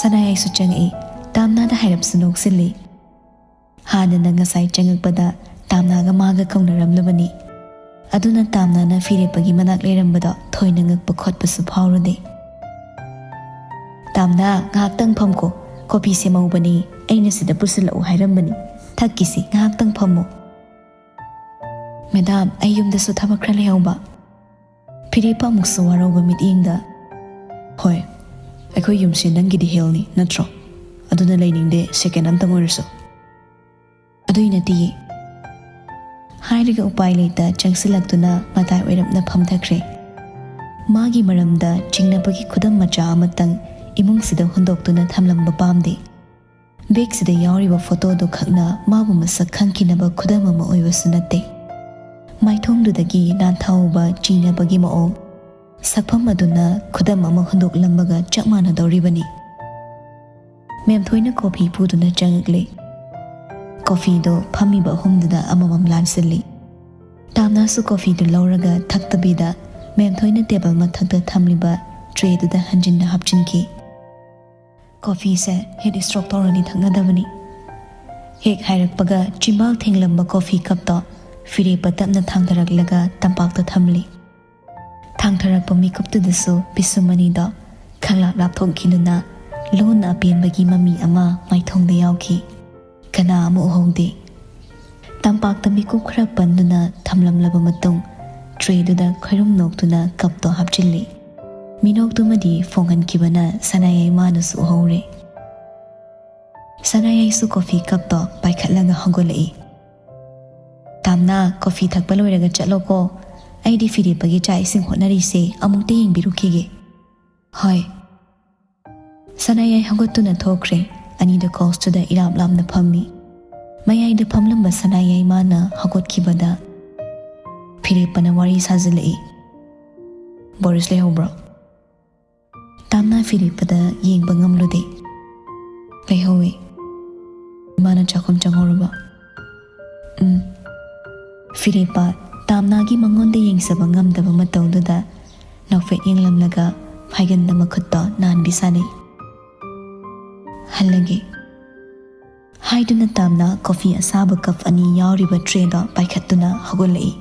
ꯁꯅꯥꯌꯥꯏꯁꯨ ꯆꯪꯉꯛꯏ꯫ ꯇꯥꯝꯅꯥꯗ ꯍꯥꯏꯔꯞꯁꯨ ꯅꯣꯛꯁꯤꯜꯂꯤ꯫ ꯍꯥꯟꯅꯅ ꯉꯁꯥꯏ ꯆꯪꯉꯛꯄꯗ ꯇꯥꯝꯅꯥꯒ ꯃꯥꯒ ꯀꯧꯅꯔꯝꯂꯕꯅꯤ꯫ ꯑꯗꯨꯅ ꯇꯥꯝꯅꯥꯅ ꯐꯤꯔꯦꯞꯄꯒꯤ ꯃꯅꯥꯛ ꯂꯩꯔꯝꯕꯗꯣ ꯊꯣꯏꯅ ꯉꯛꯄ ꯈꯣꯠꯄꯁꯨ ꯐꯥꯎꯔꯨꯗꯦ꯫ "ꯇꯥꯝꯅꯥ, ꯉꯥꯏꯍꯥꯛꯇꯪ ꯐꯝꯀꯣ꯫ ꯀꯣꯐꯤ ꯁꯦꯝꯍꯧꯕꯅꯤ, ꯑꯩꯅ ꯁꯤꯗ ꯄꯨꯁꯤꯜꯂꯛꯎ ꯍꯥꯏꯔꯝꯕꯅꯤ꯫ ꯊꯛꯈꯤꯁꯤ, ꯉꯥꯏꯍꯥꯛꯇꯪ ꯐꯝꯃꯨ꯫" "ꯃꯦꯗꯥꯝ, ꯑꯩ ꯌꯨꯝꯗꯁꯨ ꯊꯕꯛ ꯈꯔ ꯂꯩꯍꯧꯕ꯫" ꯐꯤꯔꯦꯞꯄ ꯑꯃꯨꯛꯁꯨ ꯋꯥꯔꯧꯕ ꯃꯤꯠꯌꯦꯡꯗ, "ꯍꯣꯏ, ꯑꯩꯈꯣꯏ ꯌꯨꯝꯁꯦ ꯅꯪꯒꯤꯗꯤ ꯍꯦꯜꯅꯤ, ꯅꯠꯇ꯭ꯔꯣ? ꯑꯗꯨꯅ ꯂꯩꯅꯤꯡꯗꯦ, ꯁꯦꯀꯦꯟ ꯑꯝꯇꯪ ꯑꯣꯏꯔꯁꯨ꯫" "ꯑꯗꯨꯏ ꯅꯠꯇꯤꯌꯦ꯫" ꯍꯥꯏꯔꯒ ꯎꯄꯥꯏ ꯂꯩꯇ ꯆꯪꯁꯤꯜꯂꯛꯇꯨꯅ ꯃꯇꯥꯏ ꯑꯣꯏꯔꯞꯅ ꯐꯝꯊꯈ꯭ꯔꯦ꯫ ꯃꯥꯒꯤ ꯃꯔꯝꯗ ꯆꯤꯡꯅꯕꯒꯤ ꯈꯨꯗꯝ ꯃꯆꯥ ꯑꯃꯇꯪ ꯏꯃꯨꯡꯁꯤꯗ ꯍꯨꯟꯗꯣꯛꯇꯨꯅ ꯊꯝꯂꯝꯕ ꯄꯥꯝꯗꯦ꯫ ꯕꯦꯒꯁꯤꯗ ꯌꯥꯎꯔꯤꯕ ꯐꯣꯇꯣꯗꯨ ꯈꯛꯅ ꯃꯥꯕꯨ ꯃꯁꯛ ꯈꯪꯈꯤꯅꯕ ꯈꯨꯗꯝ ꯑꯃ ꯑꯣꯏꯕꯁꯨ ꯅꯠꯇꯦ꯫ ꯃꯥꯏꯊꯣꯡꯗꯨꯗꯒꯤ ꯅꯥꯟꯊꯍꯧꯕ ꯆꯤꯡꯅꯕꯒꯤ ꯃꯑꯣꯡ, ꯁꯛꯐꯝ ꯑꯗꯨꯅ ꯈꯨꯗꯝ ꯑꯃ ꯍꯨꯟꯗꯣꯛꯂꯝꯕꯒ ꯆꯞ ꯃꯥꯟꯅꯗꯧꯔꯤꯕꯅꯤ꯫ ꯃꯦꯝꯊꯣꯏꯅ ꯀꯣꯐꯤ ꯄꯨꯗꯨꯅ ꯆꯪꯉꯛꯂꯦ꯫ ꯀꯣꯐꯤꯗꯣ ꯐꯝꯃꯤꯕ ꯑꯍꯨꯝꯗꯨꯗ ꯑꯃꯃꯝ ꯂꯥꯟꯁꯤꯜꯂꯤ꯫ ꯇꯥꯝꯅꯥꯁꯨ ꯀꯣꯐꯤꯗꯨ ꯂꯧꯔꯒ ꯊꯛꯇꯕꯤꯗ ꯃꯦꯝꯊꯣꯏꯅ ꯇꯦꯕꯜ ꯃꯊꯛꯇ ꯊꯝꯂꯤꯕ ꯇ꯭ꯔꯦꯗꯨꯗ ꯍꯟꯖꯤꯟꯅ ꯍꯥꯞꯆꯤꯟꯈꯤ꯫ "ꯀꯣꯐꯤꯁꯦ ꯍꯤꯠ ꯁ꯭ꯇ꯭ꯔꯣꯛ ꯇꯧꯔꯗꯤ ꯊꯛꯅꯗꯕꯅꯤ꯫" ꯍꯦꯛ ꯍꯥꯏꯔꯛꯄꯒ ꯆꯤꯝꯕꯥꯜ ꯊꯦꯡꯂꯝꯕ ꯀꯣꯐꯤ ꯀꯞꯇꯣ ꯐꯤꯔꯦꯞꯄ ꯇꯞꯅ ꯊꯥꯡꯊꯔꯛꯂꯒ ꯇꯝꯄꯥꯛꯇ ꯊꯝꯂꯤ꯫ ꯊꯥꯡꯊꯔꯛꯄ ꯃꯤꯀꯨꯞꯇꯨꯗꯁꯨ ꯄꯤꯁꯨꯝ ꯑꯅꯤꯗꯣ ꯈꯪꯂꯥꯞ ꯂꯥꯞꯊꯣꯛꯈꯤꯗꯨꯅ ꯂꯣꯟꯅ ꯑꯄꯦꯟꯕꯒꯤ ꯃꯃꯤ ꯑꯃ ꯃꯥꯏꯊꯣꯡꯗ ꯌꯥꯎꯈꯤ꯫ ꯀꯅꯥ ꯑꯃ ꯎꯍꯧꯗꯦ꯫ ꯇꯝꯄꯥꯛꯇ ꯃꯤꯀꯨꯞ ꯈꯔ ꯄꯟꯗꯨꯅ ꯊꯝꯂꯝꯂꯕ ꯃꯇꯨꯡ, ꯇ꯭ꯔꯦꯗꯨꯗ ꯈꯣꯏꯔꯨꯝ ꯅꯣꯛꯇꯨꯅ ꯀꯞꯇꯣ ꯍꯥꯞꯆꯤꯜꯂꯤ꯫ ꯃꯤꯅꯣꯛꯇꯨꯃꯗꯤ ꯐꯣꯡꯍꯟꯈꯤꯕꯅ ꯁꯅꯥꯌꯥꯏꯃꯥꯅꯁꯨ ꯎꯍꯧꯔꯦ꯫ ꯁꯅꯥꯌꯥꯏꯁꯨ ꯀꯣꯐꯤ ꯀꯞꯇꯣ ꯄꯥꯏꯈꯠꯂꯒ ꯍꯧꯒꯠꯂꯛꯏ꯫ "ꯇꯥꯝꯅꯥ, ꯀꯣꯐꯤ ꯊꯛꯄ ꯂꯣꯏꯔꯒ ꯆꯠꯂꯣꯀꯣ꯫ ꯑꯩꯗꯤ ꯐꯤꯔꯦꯞꯄꯒꯤ ꯆꯥꯛ ꯏꯁꯤꯡ ꯍꯣꯠꯅꯔꯤꯁꯦ ꯑꯃꯨꯛꯇ ꯌꯦꯡꯕꯤꯔꯨꯈꯤꯒꯦ꯫" "ꯍꯣꯏ꯫" ꯁꯅꯥꯌꯥꯏ ꯍꯧꯒꯠꯇꯨꯅ ꯊꯣꯛꯈ꯭ꯔꯦ꯫ ꯑꯅꯤꯗꯨ ꯀꯣꯁꯇꯨꯗ ꯏꯔꯥꯞ ꯂꯥꯞꯅ ꯐꯝꯃꯤ꯫ ꯃꯌꯥꯏꯗ ꯐꯝꯂꯝꯕ ꯁꯅꯥꯌꯥꯏꯃꯥꯅ ꯍꯧꯒꯠꯈꯤꯕꯗ ꯐꯤꯔꯦꯞꯄꯅ ꯋꯥꯔꯤ ꯁꯥꯖꯤꯜꯂꯛꯏ꯫ "ꯕꯣꯔꯤꯁ ꯂꯩꯍꯧꯕ꯭ꯔꯣ?" ꯇꯥꯝꯅꯥ ꯐꯤꯔꯦꯞꯄꯗ ꯌꯦꯡꯕ ꯉꯝꯂꯨꯗꯦ꯫ "ꯂꯩꯍꯧꯋꯤ꯫" ꯃꯥꯅ ꯆꯥꯛꯈꯨꯝ ꯆꯪꯍꯧꯔꯕ꯫ "ꯎꯝ꯫" ꯐꯤꯔꯦꯞꯄ ꯇꯥꯝꯅꯥꯒꯤ ꯃꯉꯣꯟꯗ ꯌꯦꯡꯖꯕ ꯉꯝꯗꯕ ꯃꯇꯧꯗꯨꯗ ꯅꯣꯛꯐꯦꯠ ꯌꯦꯡꯂꯝꯂꯒ ꯐꯥꯏꯒꯟꯗ ꯃꯈꯨꯠꯇꯣ ꯅꯥꯟꯕꯤ ꯁꯥꯟꯅꯩ꯫ "ꯍꯜꯂꯒꯦ꯫" ꯍꯥꯏꯗꯨꯅ ꯇꯥꯝꯅꯥ ꯀꯣꯐꯤ ꯑꯁꯥꯕ ꯀꯞ ꯑꯅꯤ ꯌꯥꯎꯔꯤꯕ ꯇ꯭ꯔꯦꯗꯣ ꯄꯥꯏꯈꯠꯇꯨꯅ ꯍꯧꯒꯠꯂꯛꯏ꯫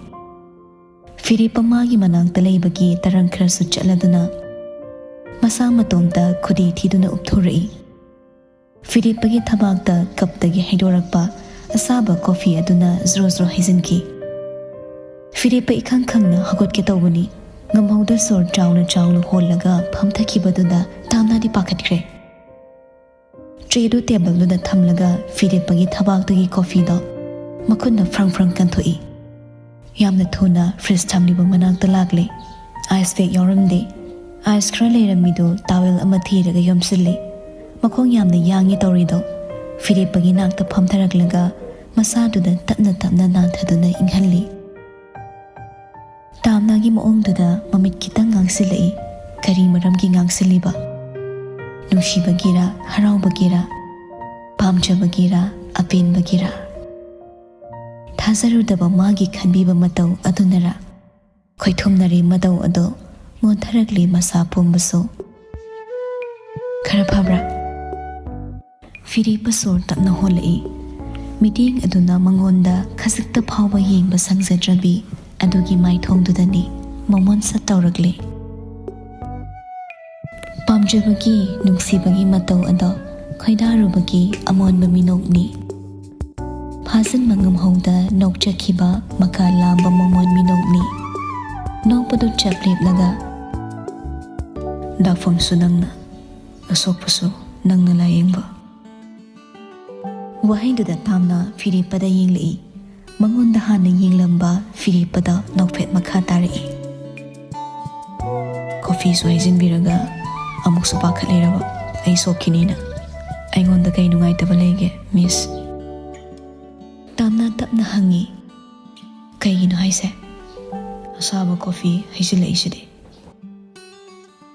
ꯐꯤꯔꯦꯞꯄ ꯃꯥꯒꯤ ꯃꯅꯥꯛꯇ ꯂꯩꯕꯒꯤ ꯇꯔꯪ ꯈꯔꯁꯨ ꯆꯠꯂꯗꯨꯅ ꯃꯁꯥ ꯃꯇꯣꯝꯇ ꯈꯨꯗꯤ ꯊꯤꯗꯨꯅ ꯎꯞꯊꯣꯔꯛꯏ꯫ ꯐꯤꯔꯦꯞꯄꯒꯤ ꯊꯕꯥꯛꯇ ꯀꯞꯇꯒꯤ ꯍꯩꯗꯣꯔꯛꯄ ꯑꯁꯥꯕ ꯀꯣꯐꯤ ꯑꯗꯨꯅ ꯖ꯭ꯔꯣ ꯖ꯭ꯔꯣ ꯍꯩꯖꯤꯟꯈꯤ꯫ ꯐꯤꯔꯦꯞꯄ ꯏꯈꯪ ꯈꯪꯅ ꯍꯧꯒꯠꯀꯦ ꯇꯧꯕꯅꯤ꯫ ꯉꯝꯍꯧꯗ ꯁꯣꯔ ꯆꯥꯎꯅ ꯆꯥꯎꯅ ꯍꯣꯜꯂꯒ ꯐꯝꯊꯈꯤꯕꯗꯨꯗ ꯇꯥꯝꯅꯥꯗꯤ ꯄꯥꯈꯠꯈ꯭ꯔꯦ꯫ ꯇ꯭ꯔꯦꯗꯨ ꯇꯦꯕꯜꯗꯨꯗ ꯊꯝꯂꯒ ꯐꯤꯔꯦꯞꯄꯒꯤ ꯊꯕꯥꯛꯇꯒꯤ ꯀꯣꯐꯤꯗꯣ ꯃꯈꯨꯠꯅ ꯐ꯭ꯔꯪ ꯐ꯭ꯔꯪ ꯀꯟꯊꯣꯛꯏ꯫ ꯌꯥꯝꯅ ꯊꯨꯅ ꯐ꯭ꯔꯤꯖ ꯊꯝꯂꯤꯕ ꯃꯅꯥꯛꯇ ꯂꯥꯛꯂꯦ꯫ ꯑꯥꯏꯁ ꯄꯦꯛ ꯌꯥꯎꯔꯝꯗꯦ꯫ ꯑꯥꯏꯁ ꯈꯔ ꯂꯩꯔꯝꯃꯤꯗꯨ ꯇꯥꯋꯦꯜ ꯑꯃ ꯊꯤꯔꯒ ꯌꯣꯝꯁꯤꯜꯂꯤ꯫ ꯃꯈꯣꯡ ꯌꯥꯝꯅ ꯌꯥꯡꯉꯤ ꯇꯧꯔꯤꯗꯣ꯫ ꯐꯤꯔꯦꯞꯄꯒꯤ ꯅꯥꯛꯇ ꯐꯝꯊꯔꯛꯂꯒ ꯃꯁꯥꯗꯨꯗ ꯇꯞꯅ ꯇꯞꯅ ꯅꯥꯟꯊꯗꯨꯅ ꯏꯪꯍꯜꯂꯤ꯫ ꯇꯥꯝꯅꯥꯒꯤ ꯃꯑꯣꯡꯗꯨꯗ ꯃꯃꯤꯠ ꯈꯤꯇꯪ ꯉꯥꯡꯁꯤꯜꯂꯛꯏ꯫ ꯀꯔꯤ ꯃꯔꯝꯒꯤ ꯉꯥꯡꯁꯤꯜꯂꯤꯕ? ꯅꯨꯡꯁꯤꯕꯒꯤꯔ, ꯍꯔꯥꯎꯕꯒꯤꯔ, ꯄꯥꯝꯖꯕꯒꯤꯔ, ꯑꯄꯦꯟꯕꯒꯤꯔ? ꯊꯥꯖꯔꯨꯗꯕ ꯃꯥꯒꯤ ꯈꯟꯕꯤꯕ ꯃꯇꯧ ꯑꯗꯨꯅꯔ? ꯈꯣꯏꯊꯨꯝꯅꯔꯤ ꯃꯇꯧ ꯑꯗꯣ ꯃꯣꯟꯊꯔꯛꯂꯤ ꯃꯁꯥ ꯄꯨꯝꯕꯁꯨ꯫ "ꯈꯔ ꯐꯕ꯭ꯔꯥ?" ꯐꯤꯔꯦꯞꯄ ꯁꯣꯔ ꯇꯞꯅ ꯍꯣꯜꯂꯛꯏ꯫ ꯃꯤꯠꯌꯦꯡ ꯑꯗꯨꯅ ꯃꯉꯣꯟꯗ ꯈꯖꯤꯛꯇ ꯐꯥꯎꯕ ꯌꯦꯡꯕ ꯁꯪꯖꯗ꯭ꯔꯕꯤ ꯑꯗꯨꯒꯤ ꯃꯥꯏꯊꯣꯡꯗꯨꯗꯅꯤ ꯃꯃꯣꯟ ꯁꯠ ꯇꯧꯔꯛꯂꯤ꯫ ꯄꯥꯝꯖꯕꯒꯤ, ꯅꯨꯡꯁꯤꯕꯒꯤ ꯃꯇꯧ ꯑꯗꯣ ꯈꯣꯏꯗꯥꯔꯨꯕꯒꯤ ꯑꯃꯣꯟꯕ ꯃꯤꯅꯣꯛꯅꯤ꯫ ꯐꯥꯖꯤꯟꯕ ꯉꯝꯍꯧꯗ ꯅꯣꯛꯆꯈꯤꯕ ꯃꯀꯥ ꯂꯥꯝꯕ ꯃꯃꯣꯟ ꯃꯤꯅꯣꯛꯅꯤ꯫ ꯅꯣꯛꯄꯗꯨ ꯆꯞ ꯂꯦꯞꯂꯒ, "ꯗꯥꯛꯐꯝꯁꯨ ꯅꯪꯅ, ꯑꯁꯣꯛꯄꯁꯨ ꯅꯪꯅ ꯂꯥꯌꯦꯡꯕ"꯫ ꯋꯥꯍꯩꯗꯨꯗ ꯇꯥꯝꯅ ꯐꯤꯔꯦꯞꯄꯗ ꯌꯦꯡꯂꯛꯏ꯫ ꯃꯉꯣꯟꯗ ꯍꯥꯟꯅ ꯌꯦꯡꯂꯝꯕ ꯐꯤꯔꯦꯞꯄꯗ ꯅꯣꯛꯐꯦꯠ ꯃꯈꯥ ꯇꯥꯔꯛꯏ꯫ "ꯀꯣꯐꯤꯁꯨ ꯍꯩꯖꯤꯟꯕꯤꯔꯒ ꯑꯃꯨꯛꯁꯨ ꯄꯥꯈꯠꯂꯤꯔꯕ ꯑꯩ ꯁꯣꯛꯈꯤꯅꯤꯅ? ꯑꯩꯉꯣꯟꯗ ꯀꯩ ꯅꯨꯡꯉꯥꯏꯇꯕ ꯂꯩꯒꯦ, ꯃꯤꯁ?" ꯇꯥꯝꯅ ꯇꯞꯅ ꯍꯪꯉꯤ꯫ "ꯀꯩꯒꯤꯅꯣ ꯍꯥꯏꯁꯦ?" "ꯑꯁꯥꯕ ꯀꯣꯐꯤ ꯍꯩꯖꯤꯜꯂꯛꯏꯁꯤꯗꯤ"꯫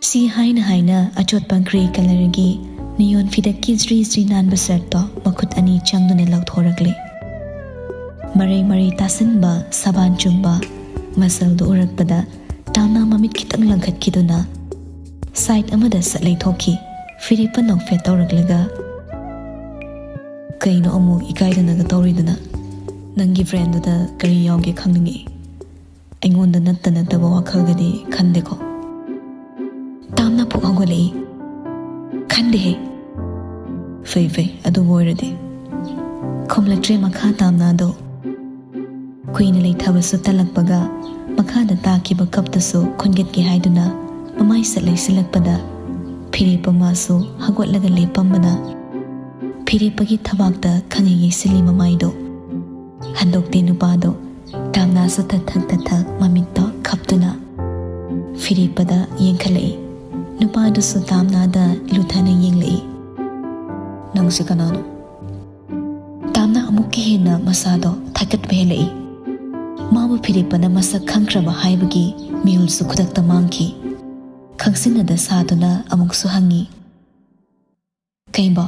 ꯁꯤ ꯍꯥꯏꯅ ꯍꯥꯏꯅ ꯑꯆꯣꯠꯄ ꯒ꯭ꯔꯦ ꯀꯂꯔꯒꯤ ꯅꯤꯌꯣꯟ ꯐꯤꯗꯛꯀꯤ ꯖ꯭ꯔꯤ ꯖ꯭ꯔꯤ ꯅꯥꯟꯕ ꯁꯔꯠꯇꯣ ꯃꯈꯨꯠ ꯑꯅꯤ ꯆꯪꯗꯨꯅ ꯂꯧꯊꯣꯔꯛꯂꯦ꯫ ꯃꯔꯩ ꯃꯔꯩ ꯇꯥꯁꯤꯟꯕ ꯁꯕꯥꯟ ꯆꯨꯝꯕ ꯃꯁꯜꯗꯨ ꯎꯔꯛꯄꯗ ꯇꯥꯝꯅ ꯃꯃꯤꯠ ꯈꯤꯇꯪ ꯂꯪꯈꯠꯈꯤꯗꯨꯅ ꯁꯥꯏꯠ ꯑꯃꯗ ꯁꯠ ꯂꯩꯊꯣꯛꯈꯤ꯫ ꯐꯤꯔꯦꯞꯄ ꯅꯣꯛꯐꯦꯠ ꯇꯧꯔꯛꯂꯒ, "ꯀꯩꯅꯣ ꯑꯃꯨꯛ ꯏꯀꯥꯏꯗꯅꯒ ꯇꯧꯔꯤꯗꯨꯅ? ꯅꯪꯒꯤ ꯐ꯭ꯔꯦꯟꯗꯨꯗ ꯀꯔꯤ ꯌꯥꯎꯒꯦ ꯈꯪꯅꯤꯡꯉꯤ꯫ ꯑꯩꯉꯣꯟꯗ ꯅꯠꯇ ꯅꯠꯇꯕ ꯋꯥꯈꯜꯒꯗꯤ ꯈꯟꯗꯦꯀꯣ?" ꯇꯥꯝꯅ ꯐꯨꯛ ꯍꯧꯒꯠꯂꯛꯏ꯫ "ꯈꯟꯗꯦꯍꯦ"꯫ "ꯐꯩ ꯐꯩ, ꯑꯗꯨꯕꯨ ꯑꯣꯏꯔꯗꯤ"꯫ ꯈꯨꯝꯂꯛꯇ꯭ꯔꯦ ꯃꯈꯥ ꯇꯥꯝꯅ ꯑꯗꯣ꯫ ꯀꯨꯏꯅ ꯂꯩꯊꯕꯁꯨ ꯇꯜꯂꯛꯄꯒ ꯃꯈꯥꯗ ꯇꯥꯈꯤꯕ ꯀꯞꯇꯁꯨ ꯈꯨꯟꯒꯠꯀꯦ ꯍꯥꯏꯗꯨꯅ ꯃꯃꯥꯏ ꯁꯠ ꯂꯩꯁꯤꯜꯂꯛꯄꯗ ꯐꯤꯔꯦꯞꯄ ꯃꯥꯁꯨ ꯍꯧꯒꯠꯂꯒ ꯂꯦꯞꯄꯝꯕꯅ ꯐꯤꯔꯦꯞꯄꯒꯤ ꯊꯕꯥꯛꯇ ꯈꯪꯍꯩ ꯌꯩꯁꯤꯜꯂꯤ ꯃꯃꯥꯏꯗꯣ꯫ ꯍꯟꯗꯣꯛꯇꯦ ꯅꯨꯄꯥꯗꯣ꯫ ꯇꯥꯝꯅꯥꯁꯨ ꯊꯛ ꯊꯛ ꯊꯛ ꯊꯛ ꯃꯃꯤꯠꯇꯣ ꯈꯞꯇꯨꯅ ꯐꯤꯔꯦꯞꯄꯗ ꯌꯦꯡꯈꯠꯂꯛꯏ꯫ ꯅꯨꯄꯥꯗꯨꯁꯨ ꯇꯥꯝꯅꯥꯗ ꯂꯨꯊꯅ ꯌꯦꯡꯂꯛꯏ꯫ "ꯅꯪꯁꯦ ꯀꯅꯥꯅꯣ?" ꯇꯥꯝꯅꯥ ꯑꯃꯨꯛꯀ ꯍꯦꯟꯅ ꯃꯁꯥꯗꯣ ꯊꯥꯀꯠꯄ ꯍꯦꯜꯂꯛꯏ꯫ ꯃꯥꯕꯨ ꯐꯤꯔꯦꯞꯄꯅ ꯃꯁꯛ ꯈꯪꯈ꯭ꯔꯕ ꯍꯥꯏꯕꯒꯤ ꯃꯤꯍꯨꯜꯁꯨ ꯈꯨꯗꯛꯇ ꯃꯥꯡꯈꯤ꯫ ꯈꯪꯁꯤꯟꯅꯗ ꯁꯥꯗꯨꯅ ꯑꯃꯨꯛꯁꯨ ꯍꯪꯉꯤ꯫ "ꯀꯩꯕꯣ?"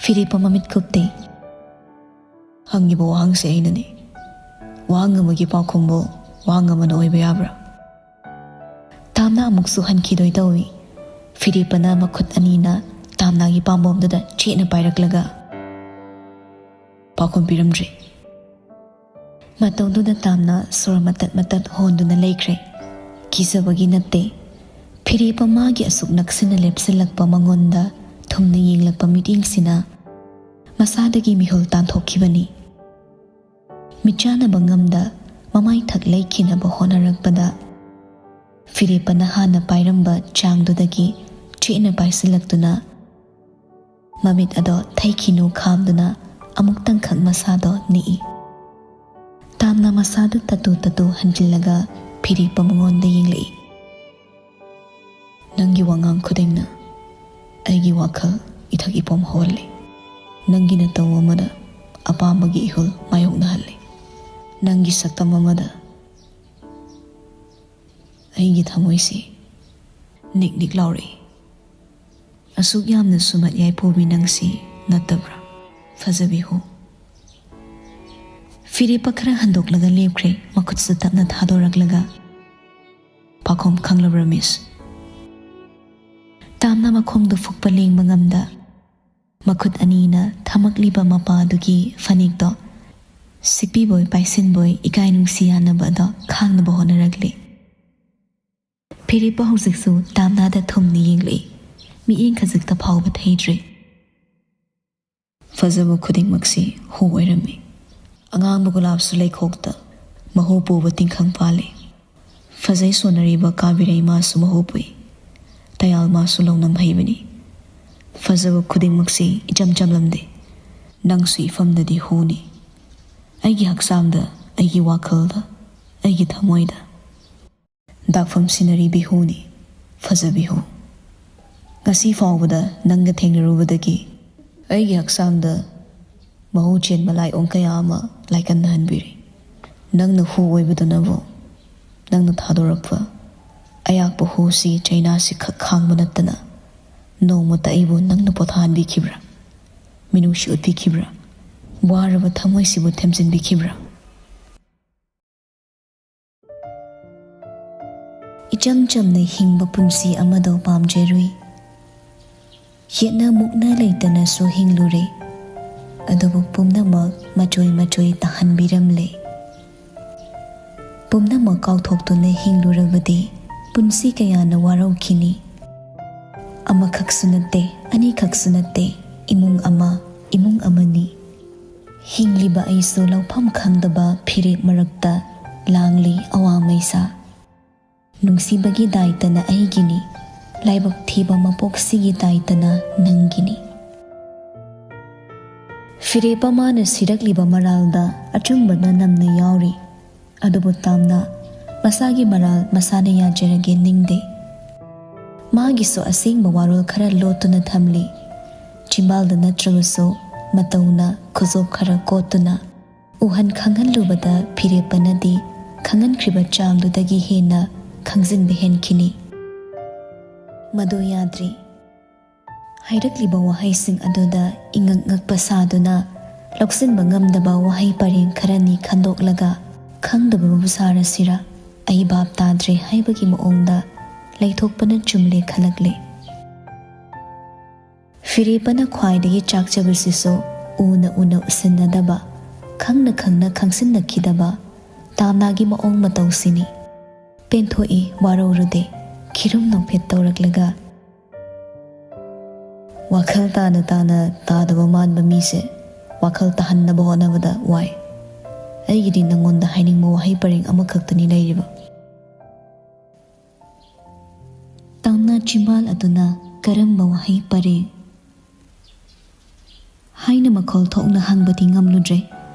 ꯐꯤꯔꯦꯞꯄ ꯃꯃꯤꯠ ꯀꯨꯞꯇꯦ꯫ "ꯍꯪꯉꯤꯕ ꯋꯥꯍꯪꯁꯦ ꯑꯩꯅꯅꯦ꯫ ꯋꯥꯍꯪ ꯑꯃꯒꯤ ꯄꯥꯎꯈꯨꯝꯕꯨ ꯋꯥ ꯉꯝꯃꯅ ꯑꯣꯏꯕ ꯌꯥꯕ꯭ꯔꯥ? ꯇꯥꯝꯅ ꯑꯃꯨꯛꯁꯨ ꯍꯟꯈꯤꯗꯣꯏ ꯇꯧꯏ꯫ ꯐꯤꯔꯦꯞꯄꯅ ꯃꯈꯨꯠ ꯑꯅꯤꯅ ꯇꯥꯝꯅꯥꯒꯤ ꯄꯥꯝꯕꯣꯝꯗꯨꯗ ꯆꯦꯠꯅ ꯄꯥꯏꯔꯛꯂꯒ ꯄꯥꯎꯈꯨꯝ ꯄꯤꯔꯝꯗ꯭ꯔꯦ꯫ ꯃꯇꯧꯗꯨꯗ ꯇꯥꯝꯅ ꯁꯣꯔ ꯃꯇꯠ ꯃꯇꯠ ꯍꯣꯟꯗꯨꯅ ꯂꯩꯈ꯭ꯔꯦ꯫ ꯀꯤꯖꯕꯒꯤ ꯅꯠꯇꯦ, ꯐꯤꯔꯦꯞꯄ ꯃꯥꯒꯤ ꯑꯁꯨꯛ ꯅꯛꯁꯤꯟꯅ ꯂꯦꯞꯁꯤꯜꯂꯛꯄ ꯃꯉꯣꯟꯗ ꯊꯨꯝꯅ ꯌꯦꯡꯂꯛꯄ ꯃꯤꯠꯌꯦꯡꯁꯤꯅ ꯃꯁꯥꯗꯒꯤ ꯃꯤꯍꯨꯜ ꯇꯥꯟꯊꯣꯛꯈꯤꯕꯅꯤ꯫ ꯃꯤꯠꯆꯥꯟꯅꯕ ꯉꯝꯗ ꯃꯃꯥꯏ ꯊꯛ ꯂꯩꯈꯤꯅꯕ ꯍꯣꯠꯅꯔꯛꯄꯗ ꯐꯤꯔꯦꯞꯄꯅ ꯍꯥꯟꯅ ꯄꯥꯏꯔꯝꯕ ꯆꯥꯡꯗꯨꯗꯒꯤ ꯆꯦꯠꯅ ꯄꯥꯏꯁꯤꯜꯂꯛꯇꯨꯅ ꯃꯃꯤꯠ ꯑꯗꯣ ꯊꯩꯈꯤꯅꯨ ꯈꯥꯝꯗꯨꯅ ꯑꯃꯨꯛꯇꯪꯈꯛ ꯃꯁꯥꯗꯣ ꯅꯤꯛꯏ꯫ ꯇꯥꯝꯅ ꯃꯁꯥꯗꯨ ꯇꯠꯇꯨ ꯇꯠꯇꯨ ꯍꯟꯖꯤꯜꯂꯒ ꯐꯤꯔꯦꯞꯄ ꯃꯉꯣꯟꯗ ꯌꯦꯡꯂꯛꯏ꯫ "ꯅꯪꯒꯤ ꯋꯥꯉꯥꯡ ꯈꯨꯗꯤꯡꯅ ꯑꯩꯒꯤ ꯋꯥꯈꯜ ꯏꯊꯛ ꯏꯄꯣꯝ ꯍꯧꯍꯜꯂꯤ꯫ ꯅꯪꯒꯤ ꯅꯇꯧ ꯑꯃꯗ ꯑꯄꯥꯝꯕꯒꯤ ꯏꯍꯨꯜ ꯃꯥꯌꯣꯛꯅꯍꯜꯂꯤ꯫ ꯅꯪꯒꯤ ꯁꯛꯇꯝ ꯑꯃꯗ ꯑꯩꯒꯤ ꯊꯃꯣꯏꯁꯤ ꯅꯤꯛ ꯅꯤꯛ ꯂꯥꯎꯔꯛꯏ꯫ ꯑꯁꯨꯛ ꯌꯥꯝꯅ ꯁꯨꯝꯍꯠ ꯌꯥꯏꯐꯨꯕꯤ ꯅꯪꯁꯤ ꯅꯠꯇꯕ꯭ꯔꯥ, ꯐꯖꯕꯤ ꯍꯣ?" ꯐꯤꯔꯦꯞꯄ ꯈꯔ ꯍꯟꯗꯣꯛꯂꯒ ꯂꯦꯞꯈ꯭ꯔꯦ, ꯃꯈꯨꯠꯁꯨ ꯇꯞꯅ ꯊꯥꯗꯣꯔꯛꯂꯒ, "ꯄꯥꯈꯣꯝ ꯈꯪꯂꯕ꯭ꯔꯥ, ꯃꯤꯁ?" ꯇꯥꯝꯅ ꯃꯈꯣꯡꯗꯨ ꯐꯨꯛꯄ ꯂꯦꯡꯕ ꯉꯝꯗ ꯃꯈꯨꯠ ꯑꯅꯤꯅ ꯊꯝꯃꯛꯂꯤꯕ ꯃꯄꯥꯗꯨꯒꯤ ꯐꯅꯦꯛꯇꯣ ꯁꯤꯛꯄꯤꯕꯣꯏ ꯄꯥꯏꯁꯤꯟꯕꯣꯏ ꯏꯀꯥꯏ ꯅꯨꯡꯁꯤ ꯌꯥꯅꯕ ꯑꯗꯣ ꯈꯥꯡꯅꯕ ꯍꯣꯠꯅꯔꯛꯂꯤ꯫ ꯐꯤꯔꯦꯞꯄ ꯍꯧꯖꯤꯛꯁꯨ ꯇꯥꯝꯅꯥꯗ ꯊꯨꯝꯅ ꯌꯦꯡꯂꯛꯏ꯫ ꯃꯤꯠꯌꯦꯡ ꯈꯖꯤꯛꯇ ꯐꯥꯎꯕ ꯊꯩꯗ꯭ꯔꯦ꯫ ꯐꯖꯕ ꯈꯨꯗꯤꯡꯃꯛꯁꯤ ꯍꯨ ꯑꯣꯏꯔꯝꯃꯤ꯫ ꯑꯉꯥꯡꯕ ꯒꯨꯂꯥꯞꯁꯨ ꯂꯩꯈꯣꯛꯇ ꯃꯍꯨ ꯄꯨꯕ ꯇꯤꯡꯈꯪ ꯄꯥꯜꯂꯤ꯫ ꯐꯖꯩ ꯁꯣꯟꯅꯔꯤꯕ ꯀꯥꯕꯤꯔꯩ ꯃꯥꯁꯨ ꯃꯍꯨ ꯄꯨꯏ꯫ ꯇꯌꯥꯜ ꯃꯥꯁꯨ ꯂꯧꯅꯝ ꯍꯩꯕꯅꯤ꯫ ꯐꯖꯕ ꯈꯨꯗꯤꯡꯃꯛꯁꯤ ꯏꯆꯝ ꯆꯝꯂꯝꯗꯦ꯫ ꯅꯪꯁꯨ ꯏꯐꯝꯗꯗꯤ ꯍꯨꯅꯤ꯫ ꯑꯩꯒꯤ ꯍꯛꯆꯥꯡꯗ, ꯑꯩꯒꯤ ꯋꯥꯈꯜꯗ, ꯑꯩꯒꯤ ꯊꯃꯣꯏꯗ ꯗꯥꯛꯐꯝ ꯁꯤꯟꯅꯔꯤꯕꯤ ꯍꯨꯅꯤ, ꯐꯖꯕꯤ ꯍꯨ꯫ ꯉꯁꯤ ꯐꯥꯎꯕꯗ ꯅꯪꯒ ꯊꯦꯡꯅꯔꯨꯕꯗꯒꯤ ꯑꯩꯒꯤ ꯍꯛꯆꯥꯡꯗ ꯃꯍꯨ ꯆꯦꯟꯕ ꯂꯥꯏꯑꯣꯡ ꯀꯌꯥ ꯑꯃ ꯂꯥꯏꯀꯟꯅꯍꯟꯕꯤꯔꯤ꯫ ꯅꯪꯅ ꯍꯨ ꯑꯣꯏꯕꯗꯨꯅꯕꯨ, ꯅꯪꯅ ꯊꯥꯗꯣꯔꯛꯄ ꯑꯌꯥꯛꯄ ꯍꯨꯁꯤ ꯆꯩꯅꯥꯁꯤ ꯈꯛ ꯈꯥꯡꯕ ꯅꯠꯇꯅ ꯅꯣꯡꯃꯇ ꯑꯩꯕꯨ ꯅꯪꯅ ꯄꯣꯊꯥꯍꯟꯕꯤꯈꯤꯕ꯭ꯔꯥ? ꯃꯤꯅꯨꯡꯁꯤ ꯎꯠꯄꯤꯈꯤꯕ꯭ꯔꯥ? ꯋꯥꯔꯕ ꯊꯃꯣꯏꯁꯤꯕꯨ ꯊꯦꯝꯖꯤꯟꯕꯤꯈꯤꯕ꯭ꯔꯥ? ꯏꯆꯝ ꯆꯝꯅ ꯍꯤꯡꯕ ꯄꯨꯟꯁꯤ ꯑꯃꯗꯣ ꯄꯥꯝꯖꯔꯨꯏ꯫ ꯌꯦꯠꯅ ꯃꯨꯛꯅ ꯂꯩꯇꯅꯁꯨ ꯍꯤꯡꯂꯨꯔꯦ, ꯑꯗꯨꯕꯨ ꯄꯨꯝꯅꯃꯛ ꯃꯆꯣꯏ ꯃꯆꯣꯏ ꯇꯥꯍꯟꯕꯤꯔꯝꯂꯦ꯫ ꯄꯨꯝꯅꯃꯛ ꯀꯥꯎꯊꯣꯛꯇꯨꯅ ꯍꯤꯡꯂꯨꯔꯕꯗꯤ ꯄꯨꯟꯁꯤ ꯀꯌꯥꯅ ꯋꯥꯔꯧꯈꯤꯅꯤ꯫ ꯑꯃꯈꯛꯁꯨ ꯅꯠꯇꯦ, ꯑꯅꯤꯈꯛꯁꯨ ꯅꯠꯇꯦ, ꯏꯃꯨꯡ ꯑꯃ, ꯏꯃꯨꯡ ꯑꯃꯅꯤ꯫ ꯍꯤꯡꯂꯤꯕ ꯑꯩꯁꯨ ꯂꯧꯐꯝ ꯈꯪꯗꯕ ꯐꯤꯔꯦꯞ ꯃꯔꯛꯇ ꯂꯥꯡꯂꯤ ꯑꯋꯥ ꯃꯩꯁꯥ꯫ ꯅꯨꯡꯁꯤꯕꯒꯤ ꯗꯥꯏꯇꯅ ꯑꯩꯒꯤꯅꯤ, ꯂꯥꯏꯕꯛ ꯊꯤꯕ ꯃꯄꯣꯛꯁꯤꯒꯤ ꯗꯥꯏꯇꯅ ꯅꯪꯒꯤꯅꯤ꯫ ꯐꯤꯔꯦꯞ ꯑꯃꯅ ꯁꯤꯔꯛꯂꯤꯕ ꯃꯔꯥꯜꯗ ꯑꯆꯨꯝꯕꯅ ꯅꯝꯅ ꯌꯥꯎꯔꯤ, ꯑꯗꯨꯕꯨ ꯇꯥꯝꯅ ꯃꯁꯥꯒꯤ ꯃꯔꯥꯜ ꯃꯁꯥꯅ ꯌꯥꯖꯔꯒꯦ ꯅꯤꯡꯗꯦ꯫ ꯃꯥꯒꯤꯁꯨ ꯑꯁꯦꯡꯕ ꯋꯥꯔꯣꯜ ꯈꯔ ꯂꯣꯠꯇꯨꯅ ꯊꯝꯂꯤ꯫ ꯆꯤꯝꯕꯥꯜꯗ ꯅꯠꯇ꯭ꯔꯕꯁꯨ ꯃꯇꯧꯅ ꯈꯨꯖꯣꯞ ꯈꯔ ꯀꯣꯠꯇꯨꯅ ꯎꯍꯟ ꯈꯪꯍꯜꯂꯨꯕꯗ ꯐꯤꯔꯦꯞꯄꯅꯗꯤ ꯈꯪꯍꯟꯈ꯭ꯔꯤꯕ ꯆꯥꯡꯗꯨꯗꯒꯤ ꯍꯦꯟꯅ ꯈꯪꯖꯤꯟꯕ ꯍꯦꯟꯈꯤꯅꯤ꯫ ꯃꯗꯨ ꯌꯥꯗ꯭ꯔꯤ꯫ ꯍꯥꯏꯔꯛꯂꯤꯕ ꯋꯥꯍꯩꯁꯤꯡ ꯑꯗꯨꯗ ꯏꯉꯛ ꯉꯛꯄ ꯁꯥꯗꯨꯅ ꯂꯧꯁꯤꯟꯕ ꯉꯝꯗꯕ ꯋꯥꯍꯩ ꯄꯔꯦꯡ ꯈꯔꯅꯤ ꯈꯟꯗꯣꯛꯂꯒ ꯈꯪꯗꯕꯕꯨ ꯁꯥꯔꯁꯤꯔ, ꯑꯩ ꯚꯥꯞ ꯇꯥꯗ꯭ꯔꯦ ꯍꯥꯏꯕꯒꯤ ꯃꯑꯣꯡꯗ ꯂꯩꯊꯣꯛꯄꯅ ꯆꯨꯝꯂꯦ ꯈꯜꯂꯛꯂꯦ꯫ ꯐꯤꯔꯦꯞꯄꯅ ꯈ꯭ꯋꯥꯏꯗꯒꯤ ꯆꯥꯛꯆꯕꯁꯤꯁꯨ ꯎꯅ ꯎꯅ ꯎꯁꯤꯟꯅꯗꯕ, ꯈꯪꯅ ꯈꯪꯅ ꯈꯪꯁꯤꯟꯅꯈꯤꯗꯕ ꯇꯥꯝꯅꯥꯒꯤ ꯃꯑꯣꯡ ꯃꯇꯧꯁꯤꯅꯤ꯫ ꯄꯦꯟꯊꯣꯛꯏ, ꯋꯥꯔꯧꯔꯨꯗꯦ꯫ ꯈꯤꯔꯨꯝ ꯅꯣꯛꯐꯦꯠ ꯇꯧꯔꯛꯂꯒ, "ꯋꯥꯈꯜ ꯇꯥꯅ ꯇꯥꯅ ꯇꯥꯗꯕ ꯃꯥꯟꯕ ꯃꯤꯁꯦ ꯋꯥꯈꯜ ꯇꯥꯍꯟꯅꯕ ꯍꯣꯠꯅꯕꯗ ꯋꯥꯏ꯫ ꯑꯩꯒꯤꯗꯤ ꯅꯪꯉꯣꯟꯗ ꯍꯥꯏꯅꯤꯡꯕ ꯋꯥꯍꯩ ꯄꯔꯦꯡ ꯑꯃꯈꯛꯇꯅꯤ ꯂꯩꯔꯤꯕ꯫" ꯇꯥꯝꯅꯥ ꯆꯤꯝꯕꯥꯜ ꯑꯗꯨꯅ ꯀꯔꯝꯕ ꯋꯥꯍꯩ ꯄꯔꯦꯡ ꯍꯥꯏꯅ ꯃꯈꯣꯜ ꯊꯣꯛꯅ ꯍꯪꯕꯗꯤ ꯉꯝꯂꯨꯗ꯭ꯔꯦ,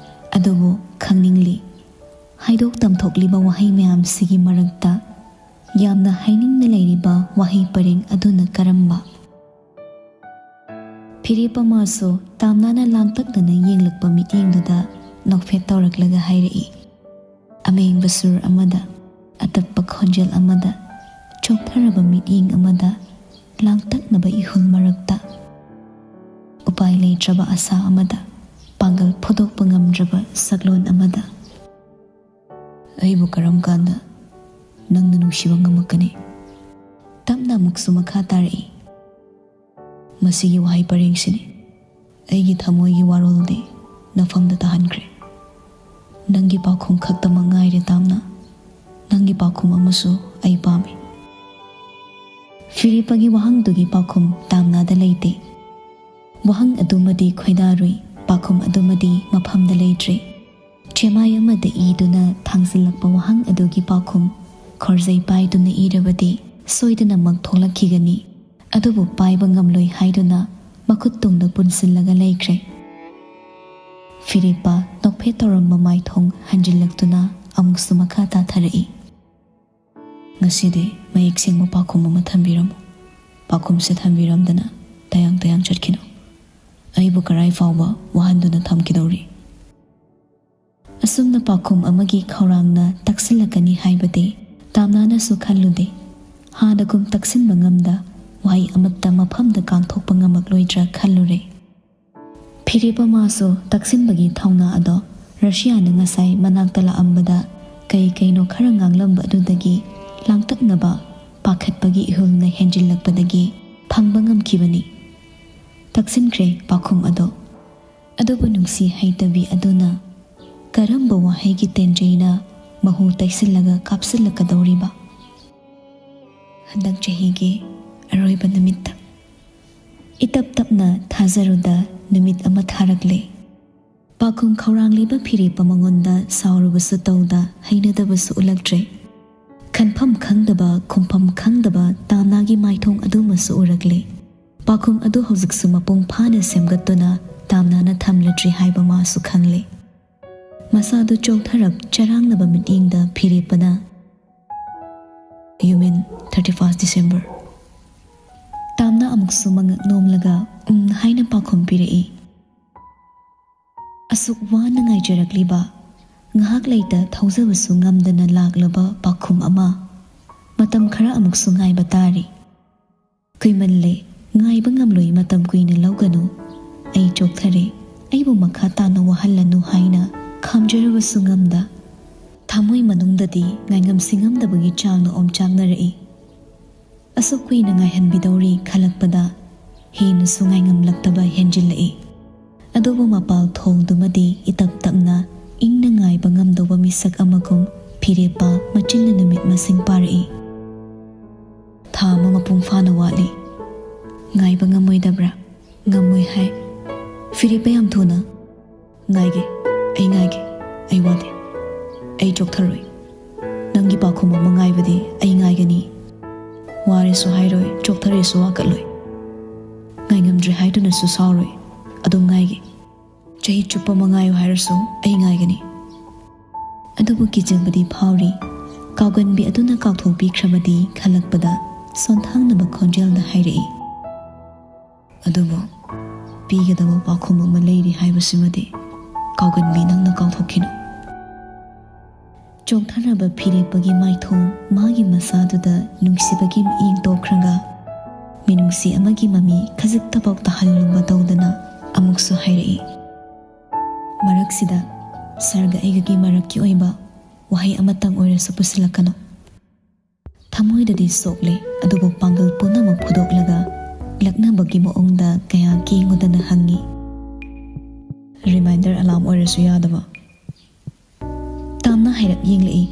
ꯑꯗꯨꯕꯨ ꯈꯪꯅꯤꯡꯂꯤ꯫ ꯍꯥꯏꯗꯣꯛ ꯇꯝꯊꯣꯛꯂꯤꯕ ꯋꯥꯍꯩ ꯃꯌꯥꯝꯁꯤꯒꯤ ꯃꯔꯛꯇ ꯌꯥꯝꯅ ꯍꯥꯏꯅꯤꯡꯅ ꯂꯩꯔꯤꯕ ꯋꯥꯍꯩ ꯄꯔꯦꯡ ꯑꯗꯨꯅ ꯀꯔꯝꯕ? ꯐꯤꯔꯦꯞ ꯑꯃꯁꯨ ꯇꯥꯝꯅꯥꯅ ꯂꯥꯡꯇꯛꯅꯅ ꯌꯦꯡꯂꯛꯄ ꯃꯤꯠꯌꯦꯡꯗꯨꯗ ꯅꯣꯛꯐꯦꯠ ꯇꯧꯔꯛꯂꯒ ꯍꯥꯏꯔꯛꯏ, ꯑꯃꯦꯡꯕ ꯁꯨꯔ ꯑꯃꯗ, ꯑꯇꯞꯄ ꯈꯣꯟꯖꯦꯜ ꯑꯃꯗ, ꯆꯣꯛꯊꯔꯕ ꯃꯤꯠꯌꯦꯡ ꯑꯃꯗ, ꯂꯥꯡꯇꯛꯅꯕ ꯏꯍꯨꯜ ꯃꯔꯛꯇ, ꯎꯄꯥꯏ ꯂꯩꯇ꯭ꯔꯕ ꯑꯁꯥ ꯑꯃꯗ, ꯄꯥꯡꯒꯜ ꯐꯨꯗꯣꯛꯄ ꯉꯝꯗ꯭ꯔꯕ ꯁꯛꯂꯣꯟ ꯑꯃꯗ꯫ ꯑꯩꯕꯨ ꯀꯔꯝ ꯀꯥꯟꯗ ꯅꯪꯅ ꯅꯨꯡꯁꯤꯕ ꯉꯝꯃꯛꯀꯅꯤ꯫ ꯇꯞꯅ ꯑꯃꯨꯛꯁꯨ ꯃꯈꯥ ꯇꯥꯔꯛꯏ, ꯃꯁꯤꯒꯤ ꯋꯥꯍꯩ ꯄꯔꯦꯡꯁꯤꯅꯤ ꯑꯩꯒꯤ ꯊꯃꯣꯏꯒꯤ ꯋꯥꯔꯣꯜꯗꯤ ꯅꯐꯝꯗ ꯇꯥꯍꯟꯈ꯭ꯔꯦ꯫ ꯅꯪꯒꯤ ꯄꯥꯎꯈꯨꯝ ꯈꯛꯇꯃꯛ ꯉꯥꯏꯔꯦ ꯇꯥꯝꯅ꯫ ꯅꯪꯒꯤ ꯄꯥꯎꯈꯨꯝ ꯑꯃꯁꯨ ꯑꯩ ꯄꯥꯝꯃꯤ꯫ ꯐꯤꯔꯦꯞꯄꯒꯤ ꯋꯥꯍꯪꯗꯨꯒꯤ ꯄꯥꯎꯈꯨꯝ ꯇꯥꯝꯅꯥꯗ ꯂꯩꯇꯦ꯫ ꯋꯥꯍꯪ ꯑꯗꯨꯃꯗꯤ ꯈꯣꯏꯗꯥꯔꯨꯏ, ꯄꯥꯎꯈꯨꯝ ꯑꯗꯨꯃꯗꯤ ꯃꯐꯝꯗ ꯂꯩꯇ꯭ꯔꯦ꯫ ꯆꯦꯃꯥꯏ ꯑꯃꯗ ꯏꯗꯨꯅ ꯊꯥꯡꯖꯤꯜꯂꯛꯄ ꯋꯥꯍꯪ ꯑꯗꯨꯒꯤ ꯄꯥꯎꯈꯨꯝ ꯈꯣꯔꯖꯩ ꯄꯥꯏꯗꯨꯅ ꯏꯔꯕꯗꯤ ꯁꯣꯏꯗꯅꯃꯛ ꯊꯣꯛꯂꯛꯈꯤꯒꯅꯤ꯫ ꯑꯗꯨꯕꯨ ꯄꯥꯏꯕ ꯉꯝꯂꯣꯏ ꯍꯥꯏꯗꯨꯅ ꯃꯈꯨꯠ ꯇꯨꯡꯗ ꯄꯨꯟꯁꯤꯜꯂꯒ ꯂꯩꯈ꯭ꯔꯦ꯫ ꯐꯤꯔꯦꯞꯄ ꯅꯣꯛꯐꯦꯠ ꯇꯧꯔꯝꯕ ꯃꯥꯏꯊꯣꯡ ꯍꯟꯖꯤꯜꯂꯛꯇꯨꯅ ꯑꯃꯨꯛꯁꯨ ꯃꯈꯥ ꯇꯥꯊꯔꯛꯏ꯫ ꯉꯁꯤꯗꯤ ꯃꯌꯦꯛ ꯁꯦꯡꯕ ꯄꯥꯎꯈꯨꯝ ꯑꯃ ꯊꯝꯕꯤꯔꯝꯃꯨ꯫ ꯄꯥꯎꯈꯨꯝꯁꯦ ꯊꯝꯕꯤꯔꯝꯗꯅ ꯇꯌꯥꯡ ꯇꯌꯥꯡ ꯆꯠꯈꯤꯅꯨ꯫ ꯑꯩꯕꯨ ꯀꯔꯥꯏ ꯐꯥꯎꯕ ꯋꯥꯍꯟꯗꯨꯅ ꯊꯝꯈꯤꯗꯧꯔꯤ? ꯑꯁꯨꯝꯅ ꯄꯥꯎꯈꯨꯝ ꯑꯃꯒꯤ ꯈꯧꯔꯥꯡꯅ ꯇꯛꯁꯤꯜꯂꯛꯀꯅꯤ ꯍꯥꯏꯕꯗꯤ ꯇꯥꯝꯅꯥꯅꯁꯨ ꯈꯜꯂꯨꯗꯦ꯫ ꯍꯥꯟꯅꯒꯨꯝ ꯇꯛꯁꯤꯟꯕ ꯉꯝꯗ ꯋꯥꯍꯩ ꯑꯃꯠꯇ ꯃꯐꯝꯗ ꯀꯥꯡꯊꯣꯛꯄ ꯉꯝꯃꯛꯂꯣꯏꯗ꯭ꯔꯥ ꯈꯜꯂꯨꯔꯦ꯫ ꯐꯤꯔꯦꯞꯄ ꯃꯥꯁꯨ ꯇꯛꯁꯤꯟꯕꯒꯤ ꯊꯧꯅꯥ ꯑꯗꯣ ꯔꯁꯤꯌꯥꯅ ꯉꯁꯥꯏ ꯃꯅꯥꯛꯇ ꯂꯥꯛꯑꯝꯕꯗ ꯀꯩ ꯀꯩꯅꯣ ꯈꯔ ꯉꯥꯡꯂꯝꯕ ꯑꯗꯨꯗꯒꯤ ꯂꯥꯡꯇꯛꯅꯕ ꯄꯥꯈꯠꯄꯒꯤ ꯏꯍꯨꯜꯅ ꯍꯦꯟꯖꯤꯜꯂꯛꯄꯗꯒꯤ ꯐꯪꯕ ꯉꯝꯈꯤꯕꯅꯤ꯫ ꯇꯛꯁꯤꯟꯈ꯭ꯔꯦ ꯄꯥꯎꯈꯨꯝ ꯑꯗꯣ꯫ ꯑꯗꯨꯕꯨ ꯅꯨꯡꯁꯤ ꯍꯩꯇꯕꯤ ꯑꯗꯨꯅ ꯀꯔꯝꯕ ꯋꯥꯍꯩꯒꯤ ꯇꯦꯟꯖꯩꯅ ꯃꯍꯨ ꯇꯩꯁꯤꯜꯂꯒ ꯀꯥꯞꯁꯤꯜꯂꯛꯀꯗꯧꯔꯤꯕ? ꯍꯟꯗꯛ ꯆꯍꯤꯒꯤ ꯑꯔꯣꯏꯕ ꯅꯨꯃꯤꯠꯇ ꯏꯇꯞ ꯇꯞꯅ ꯊꯥꯖꯔꯨꯗ ꯅꯨꯃꯤꯠ ꯑꯃ ꯊꯥꯔꯛꯂꯦ꯫ ꯄꯥꯎꯈꯨꯝ ꯈꯧꯔꯥꯡꯂꯤꯕ ꯐꯤꯔꯦꯞꯄ ꯃꯉꯣꯟꯗ ꯁꯥꯎꯔꯨꯕꯁꯨ ꯇꯧꯗ ꯍꯩꯅꯗꯕꯁꯨ ꯎꯠꯂꯛꯇ꯭ꯔꯦ꯫ ꯈꯟꯐꯝ ꯈꯪꯗꯕ, ꯈꯨꯝꯐꯝ ꯈꯪꯗꯕ ꯇꯥꯝꯅꯥꯒꯤ ꯃꯥꯏꯊꯣꯡ ꯑꯗꯨꯃꯁꯨ ꯎꯔꯛꯂꯦ꯫ ꯄꯥꯎꯈꯨꯝ ꯑꯗꯨ ꯍꯧꯖꯤꯛꯁꯨ ꯃꯄꯨꯡ ꯐꯥꯅ ꯁꯦꯝꯒꯠꯇꯨꯅ ꯇꯥꯝꯅꯥꯅ ꯊꯝꯂꯗ꯭ꯔꯤ ꯍꯥꯏꯕ ꯃꯥꯁꯨ ꯈꯪꯂꯦ꯫ ꯃꯁꯥꯗꯨ ꯆꯣꯛꯊꯔꯞ ꯆꯔꯥꯡꯅꯕ ꯃꯤꯠꯌꯦꯡꯗ ꯐꯤꯔꯦꯞꯄꯅ "You mean thirty first December?" Tamna ꯑꯃꯨꯛꯁꯨ ꯃꯉꯛ ꯅꯣꯝꯂꯒ "ꯎꯝ" ꯍꯥꯏꯅ ꯄꯥꯎꯈꯨꯝ ꯄꯤꯔꯛꯏ꯫ ꯑꯁꯨꯛ ꯋꯥꯅ ꯉꯥꯏꯖꯔꯛꯂꯤꯕ, ꯉꯥꯏꯍꯥꯛ ꯂꯩꯇ ꯊꯧꯖꯕꯁꯨ ꯉꯝꯗꯅ ꯂꯥꯛꯂꯕ ꯄꯥꯎꯈꯨꯝ ꯑꯃ꯫ ꯃꯇꯝ ꯈꯔ ꯑꯃꯨꯛꯁꯨ ꯉꯥꯏꯕ ꯇꯥꯔꯤ꯫ ꯀꯨꯏꯃꯜꯂꯦ, ꯉꯥꯏꯕ ꯉꯝꯂꯣꯏ, ꯃꯇꯝ ꯀꯨꯏꯅ ꯂꯧꯒꯅꯨ꯫ ꯑꯩ ꯆꯣꯛꯊꯔꯦ, ꯑꯩꯕꯨ ꯃꯈꯥ ꯇꯥꯅ ꯋꯥꯍꯜꯂꯅꯨ ꯍꯥꯏꯅ ꯈꯥꯝꯖꯔꯕꯁꯨ ꯉꯝꯗ, ꯊꯃꯣꯏ ꯃꯅꯨꯡꯗꯗꯤ ꯉꯥꯏꯉꯝꯁꯤ ꯉꯝꯗꯕꯒꯤ ꯆꯥꯡꯅ ꯑꯣꯝꯆꯥꯛꯅꯔꯛꯏ꯫ ꯑꯁꯨꯛ ꯀꯨꯏꯅ ꯉꯥꯏꯍꯟꯕꯤꯗꯧꯔꯤ ꯈꯜꯂꯛꯄꯗ ꯍꯦꯟꯅꯁꯨ ꯉꯥꯏꯉꯝꯂꯛꯇꯕ ꯍꯦꯟꯖꯤꯜꯂꯛꯏ꯫ ꯑꯗꯨꯕꯨ ꯃꯄꯥꯜ ꯊꯣꯡꯗꯨꯃꯗꯤ ꯏꯇꯞ ꯇꯞꯅ ꯏꯪꯅ ꯉꯥꯏꯕ ꯉꯝꯗꯧꯕ ꯃꯤꯁꯛ ꯑꯃꯒꯨꯝ ꯐꯤꯔꯦꯞꯄ ꯃꯆꯤꯟꯅ ꯅꯨꯃꯤꯠ ꯃꯁꯤꯡ ꯄꯥꯔꯛꯏ꯫ "ꯊꯥ ꯑꯃ ꯃꯄꯨꯡ ꯐꯥꯅ ꯋꯥꯠꯂꯤ꯫ ꯉꯥꯏꯕ ꯉꯝꯃꯣꯏꯗꯕ꯭ꯔꯥ?" "ꯉꯝꯃꯣꯏ ꯍꯥꯏ꯫ ꯐꯤꯔꯦꯞꯄ ꯌꯥꯝ ꯊꯨꯅ?" "ꯉꯥꯏꯒꯦ, ꯑꯩ ꯉꯥꯏꯒꯦ꯫ ꯑꯩ ꯋꯥꯗꯦ꯫ ꯑꯩ ꯆꯣꯛꯊꯔꯣꯏ꯫ ꯅꯪꯒꯤ ꯄꯥꯎꯈꯨꯝ ꯑꯃ ꯉꯥꯏꯕꯗꯤ ꯑꯩ ꯉꯥꯏꯒꯅꯤ꯫ ꯋꯥꯔꯦꯁꯨ ꯍꯥꯏꯔꯣꯏ, ꯆꯣꯛꯊꯔꯦꯁꯨ ꯋꯥꯀꯠꯂꯣꯏ꯫ ꯉꯥꯏꯉꯝꯗ꯭ꯔꯦ ꯍꯥꯏꯗꯨꯅꯁꯨ ꯁꯥꯎꯔꯣꯏ꯫ ꯑꯗꯨꯝ ꯉꯥꯏꯒꯦ꯫ ꯆꯍꯤ ꯆꯨꯞꯄ ꯑꯃ ꯉꯥꯏꯌꯨ ꯍꯥꯏꯔꯁꯨ ꯑꯩ ꯉꯥꯏꯒꯅꯤ꯫" ꯑꯗꯨꯕꯨ ꯀꯤꯖꯕꯗꯤ ꯐꯥꯎꯔꯤ꯫ ꯀꯥꯎꯒꯟꯕꯤ ꯑꯗꯨꯅ ꯀꯥꯎꯊꯣꯛꯄꯤꯈ꯭ꯔꯕꯗꯤ ꯈꯜꯂꯛꯄꯗ ꯁꯣꯟꯊꯥꯡꯅꯕ ꯈꯣꯟꯖꯦꯜꯗ ꯍꯥꯏꯔꯛꯏ, "ꯑꯗꯨꯕꯨ ꯄꯤꯒꯗꯕ ꯄꯥꯎꯈꯨꯝ ꯑꯃ ꯂꯩꯔꯤ ꯍꯥꯏꯕꯁꯤꯃꯗꯤ ꯀꯥꯎꯒꯟꯕꯤ ꯅꯪꯅ ꯀꯥꯎꯊꯣꯛꯈꯤꯅꯨ꯫" ꯆꯣꯛꯊꯔꯕ ꯐꯤꯔꯦꯞꯄꯒꯤ ꯃꯥꯏꯊꯣꯡ ꯃꯥꯒꯤ ꯃꯁꯥꯗꯨꯗ ꯅꯨꯡꯁꯤꯕꯒꯤ ꯃꯤꯠꯌꯦꯡ ꯇꯣꯛꯈ꯭ꯔꯒ, ꯃꯤꯅꯨꯡꯁꯤ ꯑꯃꯒꯤ ꯃꯃꯤ ꯈꯖꯤꯛꯇꯐꯥꯎ ꯇꯥꯍꯜꯂꯨꯕ ꯇꯧꯗꯅ ꯑꯃꯨꯛꯁꯨ ꯍꯥꯏꯔꯛꯏ, "ꯃꯔꯛꯁꯤꯗ ꯁꯥꯔꯒ ꯑꯩꯒꯒꯤ ꯃꯔꯛꯀꯤ ꯑꯣꯏꯕ ꯋꯥꯍꯩ ꯑꯃꯇꯪ ꯑꯣꯏꯔꯁꯨ ꯄꯨꯁꯤꯜꯂꯛꯀꯅꯨ꯫" ꯊꯃꯣꯏꯗꯗꯤ ꯁꯣꯛꯂꯦ, ꯑꯗꯨꯕꯨ ꯄꯥꯡꯒꯜ ꯄꯨꯝꯅꯃꯛ ꯐꯨꯗꯣꯛꯂꯒ ꯂꯛꯅꯕꯒꯤ ꯃꯑꯣꯡꯗ ꯀꯌꯥ ꯀꯦꯡꯉꯨꯗꯅ ꯍꯪꯉꯤ꯫ "ꯔꯤꯃꯥꯏꯟꯗꯔ ꯑꯂꯥꯔꯝ ꯑꯣꯏꯔꯁꯨ ꯌꯥꯗꯕ?" ꯇꯥꯝꯅ ꯍꯥꯏꯔꯞ ꯌꯦꯡꯂꯛꯏ꯫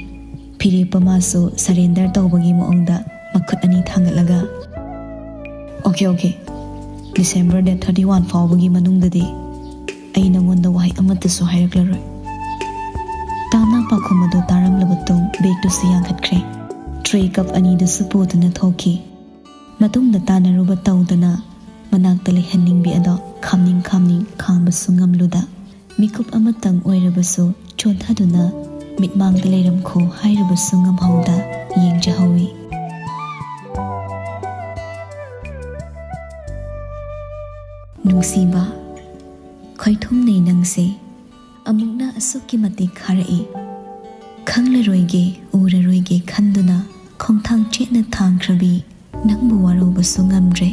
ꯐꯤꯔꯦꯞꯄ ꯃꯥꯁꯨ ꯁꯔꯦꯟꯗꯔ ꯇꯧꯕꯒꯤ ꯃꯑꯣꯡꯗ ꯃꯈꯨꯠ ꯑꯅꯤ ꯊꯥꯡꯒꯠꯂꯒ, "okay, okay. December date thirty one ꯐꯥꯎꯕꯒꯤ ꯃꯅꯨꯡꯗꯗꯤ ꯑꯩ ꯅꯉꯣꯟꯗ ꯋꯥꯍꯩ ꯑꯃꯠꯇꯁꯨ ꯍꯥꯏꯔꯛꯂꯔꯣꯏ꯫" ꯇꯥꯝꯅ ꯄꯥꯎꯈꯨꯝ ꯑꯗꯨ ꯇꯥꯔꯝꯂꯕ ꯇꯨꯡ ꯕꯦꯒꯇꯨꯁꯨ ꯌꯥꯟꯈꯠꯈ꯭ꯔꯦ꯫ ꯇ꯭ꯔꯦ ꯀꯞ ꯑꯅꯤꯗꯨꯁꯨ ꯄꯨꯗꯨꯅ ꯊꯣꯛꯈꯤ꯫ ꯃꯇꯨꯡꯗ ꯇꯥꯟꯅꯔꯨꯕ ꯇꯧꯗꯅ ꯃꯅꯥꯛꯇ ꯂꯩꯍꯟꯅꯤꯡꯕꯤ ꯑꯗꯣ ꯈꯥꯝꯅꯤꯡ ꯈꯥꯝꯅꯤꯡ ꯈꯥꯝꯕꯁꯨ ꯉꯝꯂꯨꯗ, ꯃꯤꯀꯨꯞ ꯑꯃꯇꯪ ꯑꯣꯏꯔꯕꯁꯨ ꯆꯣꯟꯊꯗꯨꯅ ꯃꯤꯠꯃꯥꯡꯗ ꯂꯩꯔꯝꯈꯣ ꯍꯥꯏꯔꯕꯁꯨ ꯉꯝꯍꯧꯗ ꯌꯦꯡꯖꯍꯧꯏ꯫ ꯅꯨꯡꯁꯤꯕ, ꯈꯣꯏꯊꯨꯝꯅꯩ ꯅꯪꯁꯦ꯫ ꯑꯃꯨꯛꯅ ꯑꯁꯨꯛꯀꯤ ꯃꯇꯤꯛ ꯈꯥꯔꯛꯏ꯫ ꯈꯪꯂꯔꯣꯏꯒꯦ, ꯎꯔꯔꯣꯏꯒꯦ ꯈꯟꯗꯨꯅ ꯈꯣꯡꯊꯥꯡ ꯆꯦꯠꯅ ꯊꯥꯡꯈ꯭ꯔꯕꯤ ꯅꯪꯕꯨ ꯋꯥꯔꯧꯕꯁꯨ ꯉꯝꯗ꯭ꯔꯦ꯫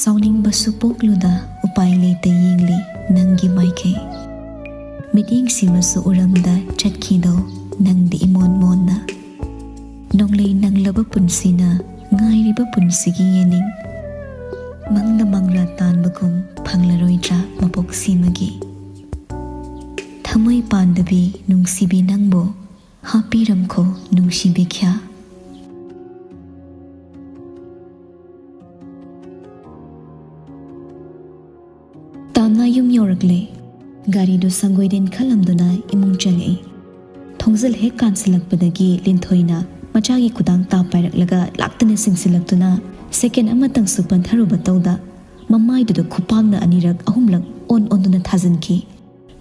ꯁꯥꯎꯅꯤꯡꯕꯁꯨ ꯄꯣꯛꯂꯨꯗ ꯎꯄꯥꯏ ꯂꯩꯇ ꯌꯦꯡꯂꯤ ꯅꯪꯒꯤ ꯃꯥꯏꯀꯩ꯫ ꯃꯤꯠꯌꯦꯡꯁꯤꯃꯁꯨ ꯎꯔꯝꯗ ꯆꯠꯈꯤꯗꯣ꯫ ꯅꯪꯗꯤ ꯏꯃꯣꯟ ꯃꯣꯟꯅ꯫ ꯅꯣꯡꯂꯩ ꯅꯪꯂꯕ ꯄꯨꯟꯁꯤꯅ ꯉꯥꯏꯔꯤꯕ ꯄꯨꯟꯁꯤꯒꯤ ꯌꯦꯅꯤꯡ꯫ ꯃꯪꯅ ꯃꯪꯂꯥ ꯇꯥꯟꯕꯒꯨꯝ ꯐꯪꯂꯔꯣꯏꯗ꯭ꯔꯥ ꯃꯄꯣꯛ ꯁꯤꯃꯒꯤ꯫ ꯊꯃꯣꯏ ꯄꯥꯟꯗꯕꯤ ꯅꯨꯡꯁꯤꯕꯤ ꯅꯪꯕꯨ ꯍꯥꯞꯄꯤꯔꯝꯈꯣ ꯅꯨꯡꯁꯤꯕꯤꯈ꯭ꯌꯥ꯫ ꯇꯥꯝꯅ ꯌꯨꯝ ꯌꯧꯔꯛꯂꯦ꯫ ꯒꯥꯔꯤꯗꯨ ꯁꯪꯒꯣꯏꯗ ꯏꯟꯈꯠꯂꯝꯗꯨꯅ ꯏꯃꯨꯡ ꯆꯪꯉꯛꯏ꯫ ꯊꯣꯡꯖꯤꯜ ꯍꯦꯛ ꯀꯥꯟꯁꯤꯜꯂꯛꯄꯗꯒꯤ ꯂꯤꯟꯊꯣꯏꯅ ꯃꯆꯥꯒꯤ ꯈꯨꯗꯥꯡ ꯇꯥꯞ ꯄꯥꯏꯔꯛꯂꯒ ꯂꯥꯛꯇꯅ ꯆꯤꯡꯁꯤꯜꯂꯛꯇꯨꯅ ꯁꯦꯀꯦꯟ ꯑꯃꯇꯪꯁꯨ ꯄꯟꯊꯔꯨꯕ ꯇꯧꯗ ꯃꯃꯥꯏꯗꯨꯗ ꯈꯨꯄꯥꯛꯅ ꯑꯅꯤꯔꯛ ꯑꯍꯨꯝꯂꯛ ꯑꯣꯟ ꯑꯣꯟꯗꯨꯅ ꯊꯥꯖꯤꯟꯈꯤ꯫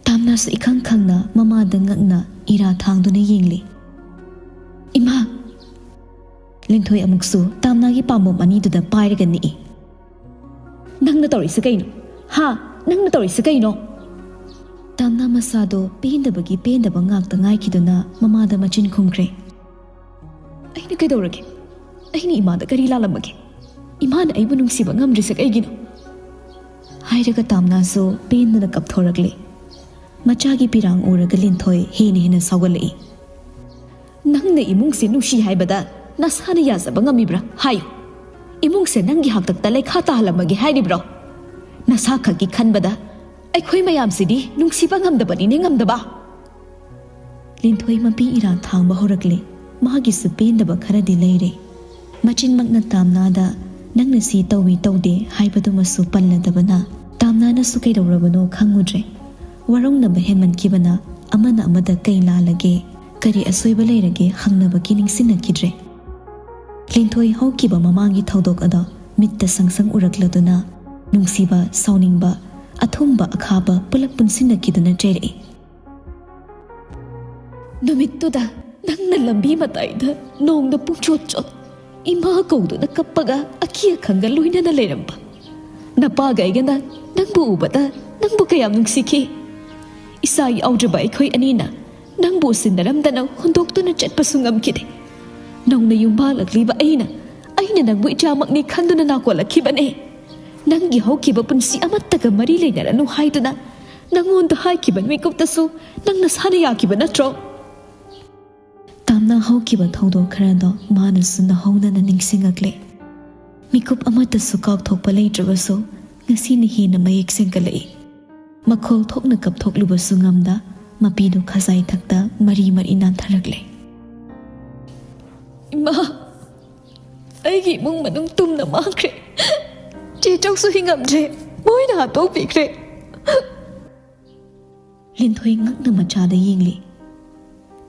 ꯇꯥꯝꯅꯥꯁꯨ ꯏꯈꯪ ꯈꯪꯅ ꯃꯃꯥꯗ ꯉꯛꯅ ꯏꯔꯥ ꯊꯥꯡꯗꯨꯅ ꯌꯦꯡꯂꯤ꯫ "ꯏꯃꯥ!" ꯂꯤꯟꯊꯣꯏ ꯑꯃꯨꯛꯁꯨ ꯇꯥꯝꯅꯥꯒꯤ ꯄꯥꯝꯕꯣꯝ ꯑꯅꯤꯗꯨꯗ ꯄꯥꯏꯔꯒ ꯅꯤꯛꯏ꯫ "ꯅꯪꯅ ꯇꯧꯔꯤꯁꯦ ꯀꯩꯅꯣ? ꯍꯥ? ꯅꯪꯅ ꯇꯧꯔꯤꯁꯦ ꯀꯩꯅꯣ?" ꯇꯥꯝꯅꯥ ꯃꯁꯥꯗꯣ ꯄꯦꯟꯗꯕꯒꯤ ꯄꯦꯟꯗꯕ ꯉꯥꯛꯇ ꯉꯥꯏꯈꯤꯗꯨꯅ ꯃꯃꯥꯗ ꯃꯆꯤꯟ ꯈꯨꯝꯈ꯭ꯔꯦ꯫ "ꯑꯩꯅ ꯀꯩꯗꯧꯔꯒꯦ? ꯑꯩꯅ ꯏꯃꯥꯗ ꯀꯔꯤ ꯂꯥꯜꯂꯝꯃꯒꯦ? ꯏꯃꯥꯅ ꯑꯩꯕꯨ ꯅꯨꯡꯁꯤꯕ ꯉꯝꯗ꯭ꯔꯤꯁꯦ ꯀꯩꯒꯤꯅꯣ?" ꯍꯥꯏꯔꯒ ꯇꯥꯝꯅꯥꯁꯨ ꯄꯦꯟꯗꯅ ꯀꯞꯊꯣꯔꯛꯂꯦ꯫ ꯃꯆꯥꯒꯤ ꯄꯤꯔꯥꯡ ꯎꯔꯒ ꯂꯤꯟꯊꯣꯏ ꯍꯦꯟꯅ ꯍꯦꯟꯅ ꯁꯥꯎꯒꯠꯂꯛꯏ꯫ "ꯅꯪꯅ ꯏꯃꯨꯡꯁꯦ ꯅꯨꯡꯁꯤ ꯍꯥꯏꯕꯗ ꯅꯁꯥꯅ ꯌꯥꯖꯕ ꯉꯝꯃꯤꯕ꯭ꯔꯥ? ꯍꯥꯏꯌꯨ꯫ ꯏꯃꯨꯡꯁꯦ ꯅꯪꯒꯤ ꯍꯥꯛꯇꯛꯇ ꯂꯩꯈꯥ ꯇꯥꯍꯜꯂꯝꯃꯒꯦ ꯍꯥꯏꯔꯤꯕ꯭ꯔꯣ? ꯅꯁꯥ ꯈꯛꯀꯤ ꯈꯟꯕꯗ ꯑꯩꯈꯣꯏ ꯃꯌꯥꯝꯁꯤꯗꯤ ꯅꯨꯡꯁꯤꯕ ꯉꯝꯗꯕꯅꯤꯅꯦ, ꯉꯝꯗꯕ!" ꯂꯤꯟꯊꯣꯏ ꯃꯄꯤ ꯏꯔꯥ ꯊꯥꯡꯕ ꯍꯧꯔꯛꯂꯦ꯫ ꯃꯥꯒꯤꯁꯨ ꯄꯦꯟꯗꯕ ꯈꯔꯗꯤ ꯂꯩꯔꯦ꯫ ꯃꯆꯤꯟꯃꯛꯅ ꯇꯥꯝꯅꯥꯗ "ꯅꯪꯅ ꯁꯤ ꯇꯧꯏ ꯇꯧꯗꯦ" ꯍꯥꯏꯕꯗꯨꯃꯁꯨ ꯄꯜꯂꯗꯕꯅ ꯇꯥꯝꯅꯥꯅꯁꯨ ꯀꯩꯗꯧꯔꯕꯅꯣ ꯈꯪꯉꯨꯗ꯭ꯔꯦ꯫ ꯋꯥꯔꯧꯅꯕ ꯍꯦꯟꯃꯟꯈꯤꯕꯅ ꯑꯃꯅ ꯑꯃꯗ ꯀꯩ ꯂꯥꯜꯂꯒꯦ, ꯀꯔꯤ ꯑꯁꯣꯏꯕ ꯂꯩꯔꯒꯦ ꯍꯪꯅꯕꯒꯤ ꯅꯤꯡꯁꯤꯡꯅꯈꯤꯗ꯭ꯔꯦ꯫ ꯂꯤꯟꯊꯣꯏ ꯍꯧꯈꯤꯕ ꯃꯃꯥꯡꯒꯤ ꯊꯧꯗꯣꯛ ꯑꯗꯣ ꯃꯤꯠꯇ ꯁꯪꯁꯪ ꯎꯔꯛꯂꯗꯨꯅ ꯅꯨꯡꯁꯤꯕ, ꯁꯥꯎꯅꯤꯡꯕ, ꯑꯊꯨꯝꯕ, ꯑꯈꯥꯕ ꯄꯨꯂꯞ ꯄꯨꯟꯁꯤꯟꯅꯈꯤꯗꯨꯅ ꯆꯩꯔꯛꯏ꯫ "ꯅꯨꯃꯤꯠꯇꯨꯗ ꯅꯪꯅ ꯂꯝꯕꯤ ꯃꯇꯥꯏꯗ ꯅꯣꯡꯗ ꯄꯨꯡꯆꯣꯠ ꯆꯣꯠ ꯏꯃꯥ ꯀꯧꯗꯨꯅ ꯀꯞꯄꯒ ꯑꯀꯤ ꯑꯈꯪꯒ ꯂꯣꯏꯅꯅ ꯂꯩꯔꯝꯕ ꯅꯄꯥꯒ ꯑꯩꯒꯅ ꯅꯪꯕꯨ ꯎꯕꯗ ꯅꯪꯕꯨ ꯀꯌꯥꯝ ꯅꯨꯡꯁꯤꯈꯤ꯫ ꯏꯆꯥ ꯌꯥꯎꯗ꯭ꯔꯕ ꯑꯩꯈꯣꯏ ꯑꯅꯤꯅ ꯅꯪꯕꯨ ꯎꯁꯤꯟꯅꯔꯝꯗꯅ ꯍꯨꯟꯗꯣꯛꯇꯨꯅ ꯆꯠꯄꯁꯨ ꯉꯝꯈꯤꯗꯦ꯫ ꯅꯧꯅ ꯌꯨꯝ ꯄꯥꯜꯂꯛꯂꯤꯕ ꯑꯩꯅ, ꯑꯩꯅ ꯅꯪꯕꯨ ꯏꯆꯥꯃꯛꯅꯤ ꯈꯟꯗꯨꯅ ꯅꯥꯀꯣꯜꯂꯛꯈꯤꯕꯅꯦ꯫ ꯅꯪꯒꯤ ꯍꯧꯈꯤꯕ ꯄꯨꯟꯁꯤ ꯑꯃꯠꯇꯒ ꯃꯔꯤ ꯂꯩꯅꯔꯅꯨ ꯍꯥꯏꯗꯨꯅ ꯅꯪꯉꯣꯟꯗ ꯍꯥꯏꯈꯤꯕ ꯃꯤꯀꯨꯞꯇꯁꯨ ꯅꯪ ꯅꯁꯥꯅ ꯌꯥꯈꯤꯕ ꯅꯠꯇ꯭ꯔꯣ?" ꯇꯥꯝꯅ ꯍꯧꯈꯤꯕ ꯊꯧꯗꯣꯛ ꯈꯔꯗꯣ ꯃꯥꯅꯁꯨ ꯅꯧꯍꯧꯅꯅ ꯅꯤꯡꯁꯤꯡꯉꯛꯂꯦ꯫ ꯃꯤꯀꯨꯞ ꯑꯃꯠꯇꯁꯨ ꯀꯥꯎꯊꯣꯛꯄ ꯂꯩꯇ꯭ꯔꯕꯁꯨ ꯉꯁꯤꯅ ꯍꯦꯟꯅ ꯃꯌꯦꯛ ꯁꯦꯡꯒꯠꯂꯛꯏ꯫ ꯃꯈꯣꯜ ꯊꯣꯛꯅ ꯀꯞꯊꯣꯛꯂꯨꯕꯁꯨ ꯉꯝꯗ ꯃꯄꯤꯗꯨ ꯈꯖꯥꯏ ꯊꯛꯇ ꯃꯔꯤ ꯃꯔꯤ ꯅꯥꯟꯊꯔꯛꯂꯦ꯫ "ꯏꯃꯥ, ꯑꯩꯒꯤ ꯏꯃꯨꯡ ꯃꯅꯨꯡ ꯇꯨꯝꯅ ꯃꯥꯡꯈ꯭ꯔꯦ꯫ ꯆꯦ ꯆꯧꯁꯨ ꯍꯤꯡꯉꯝꯗ꯭ꯔꯦ, ꯃꯣꯏꯅ ꯍꯥꯠꯇꯣꯛꯄꯤꯈ꯭ꯔꯦ꯫" ꯂꯤꯟꯊꯣꯏ ꯉꯛꯅ ꯃꯆꯥꯗ ꯌꯦꯡꯂꯤ꯫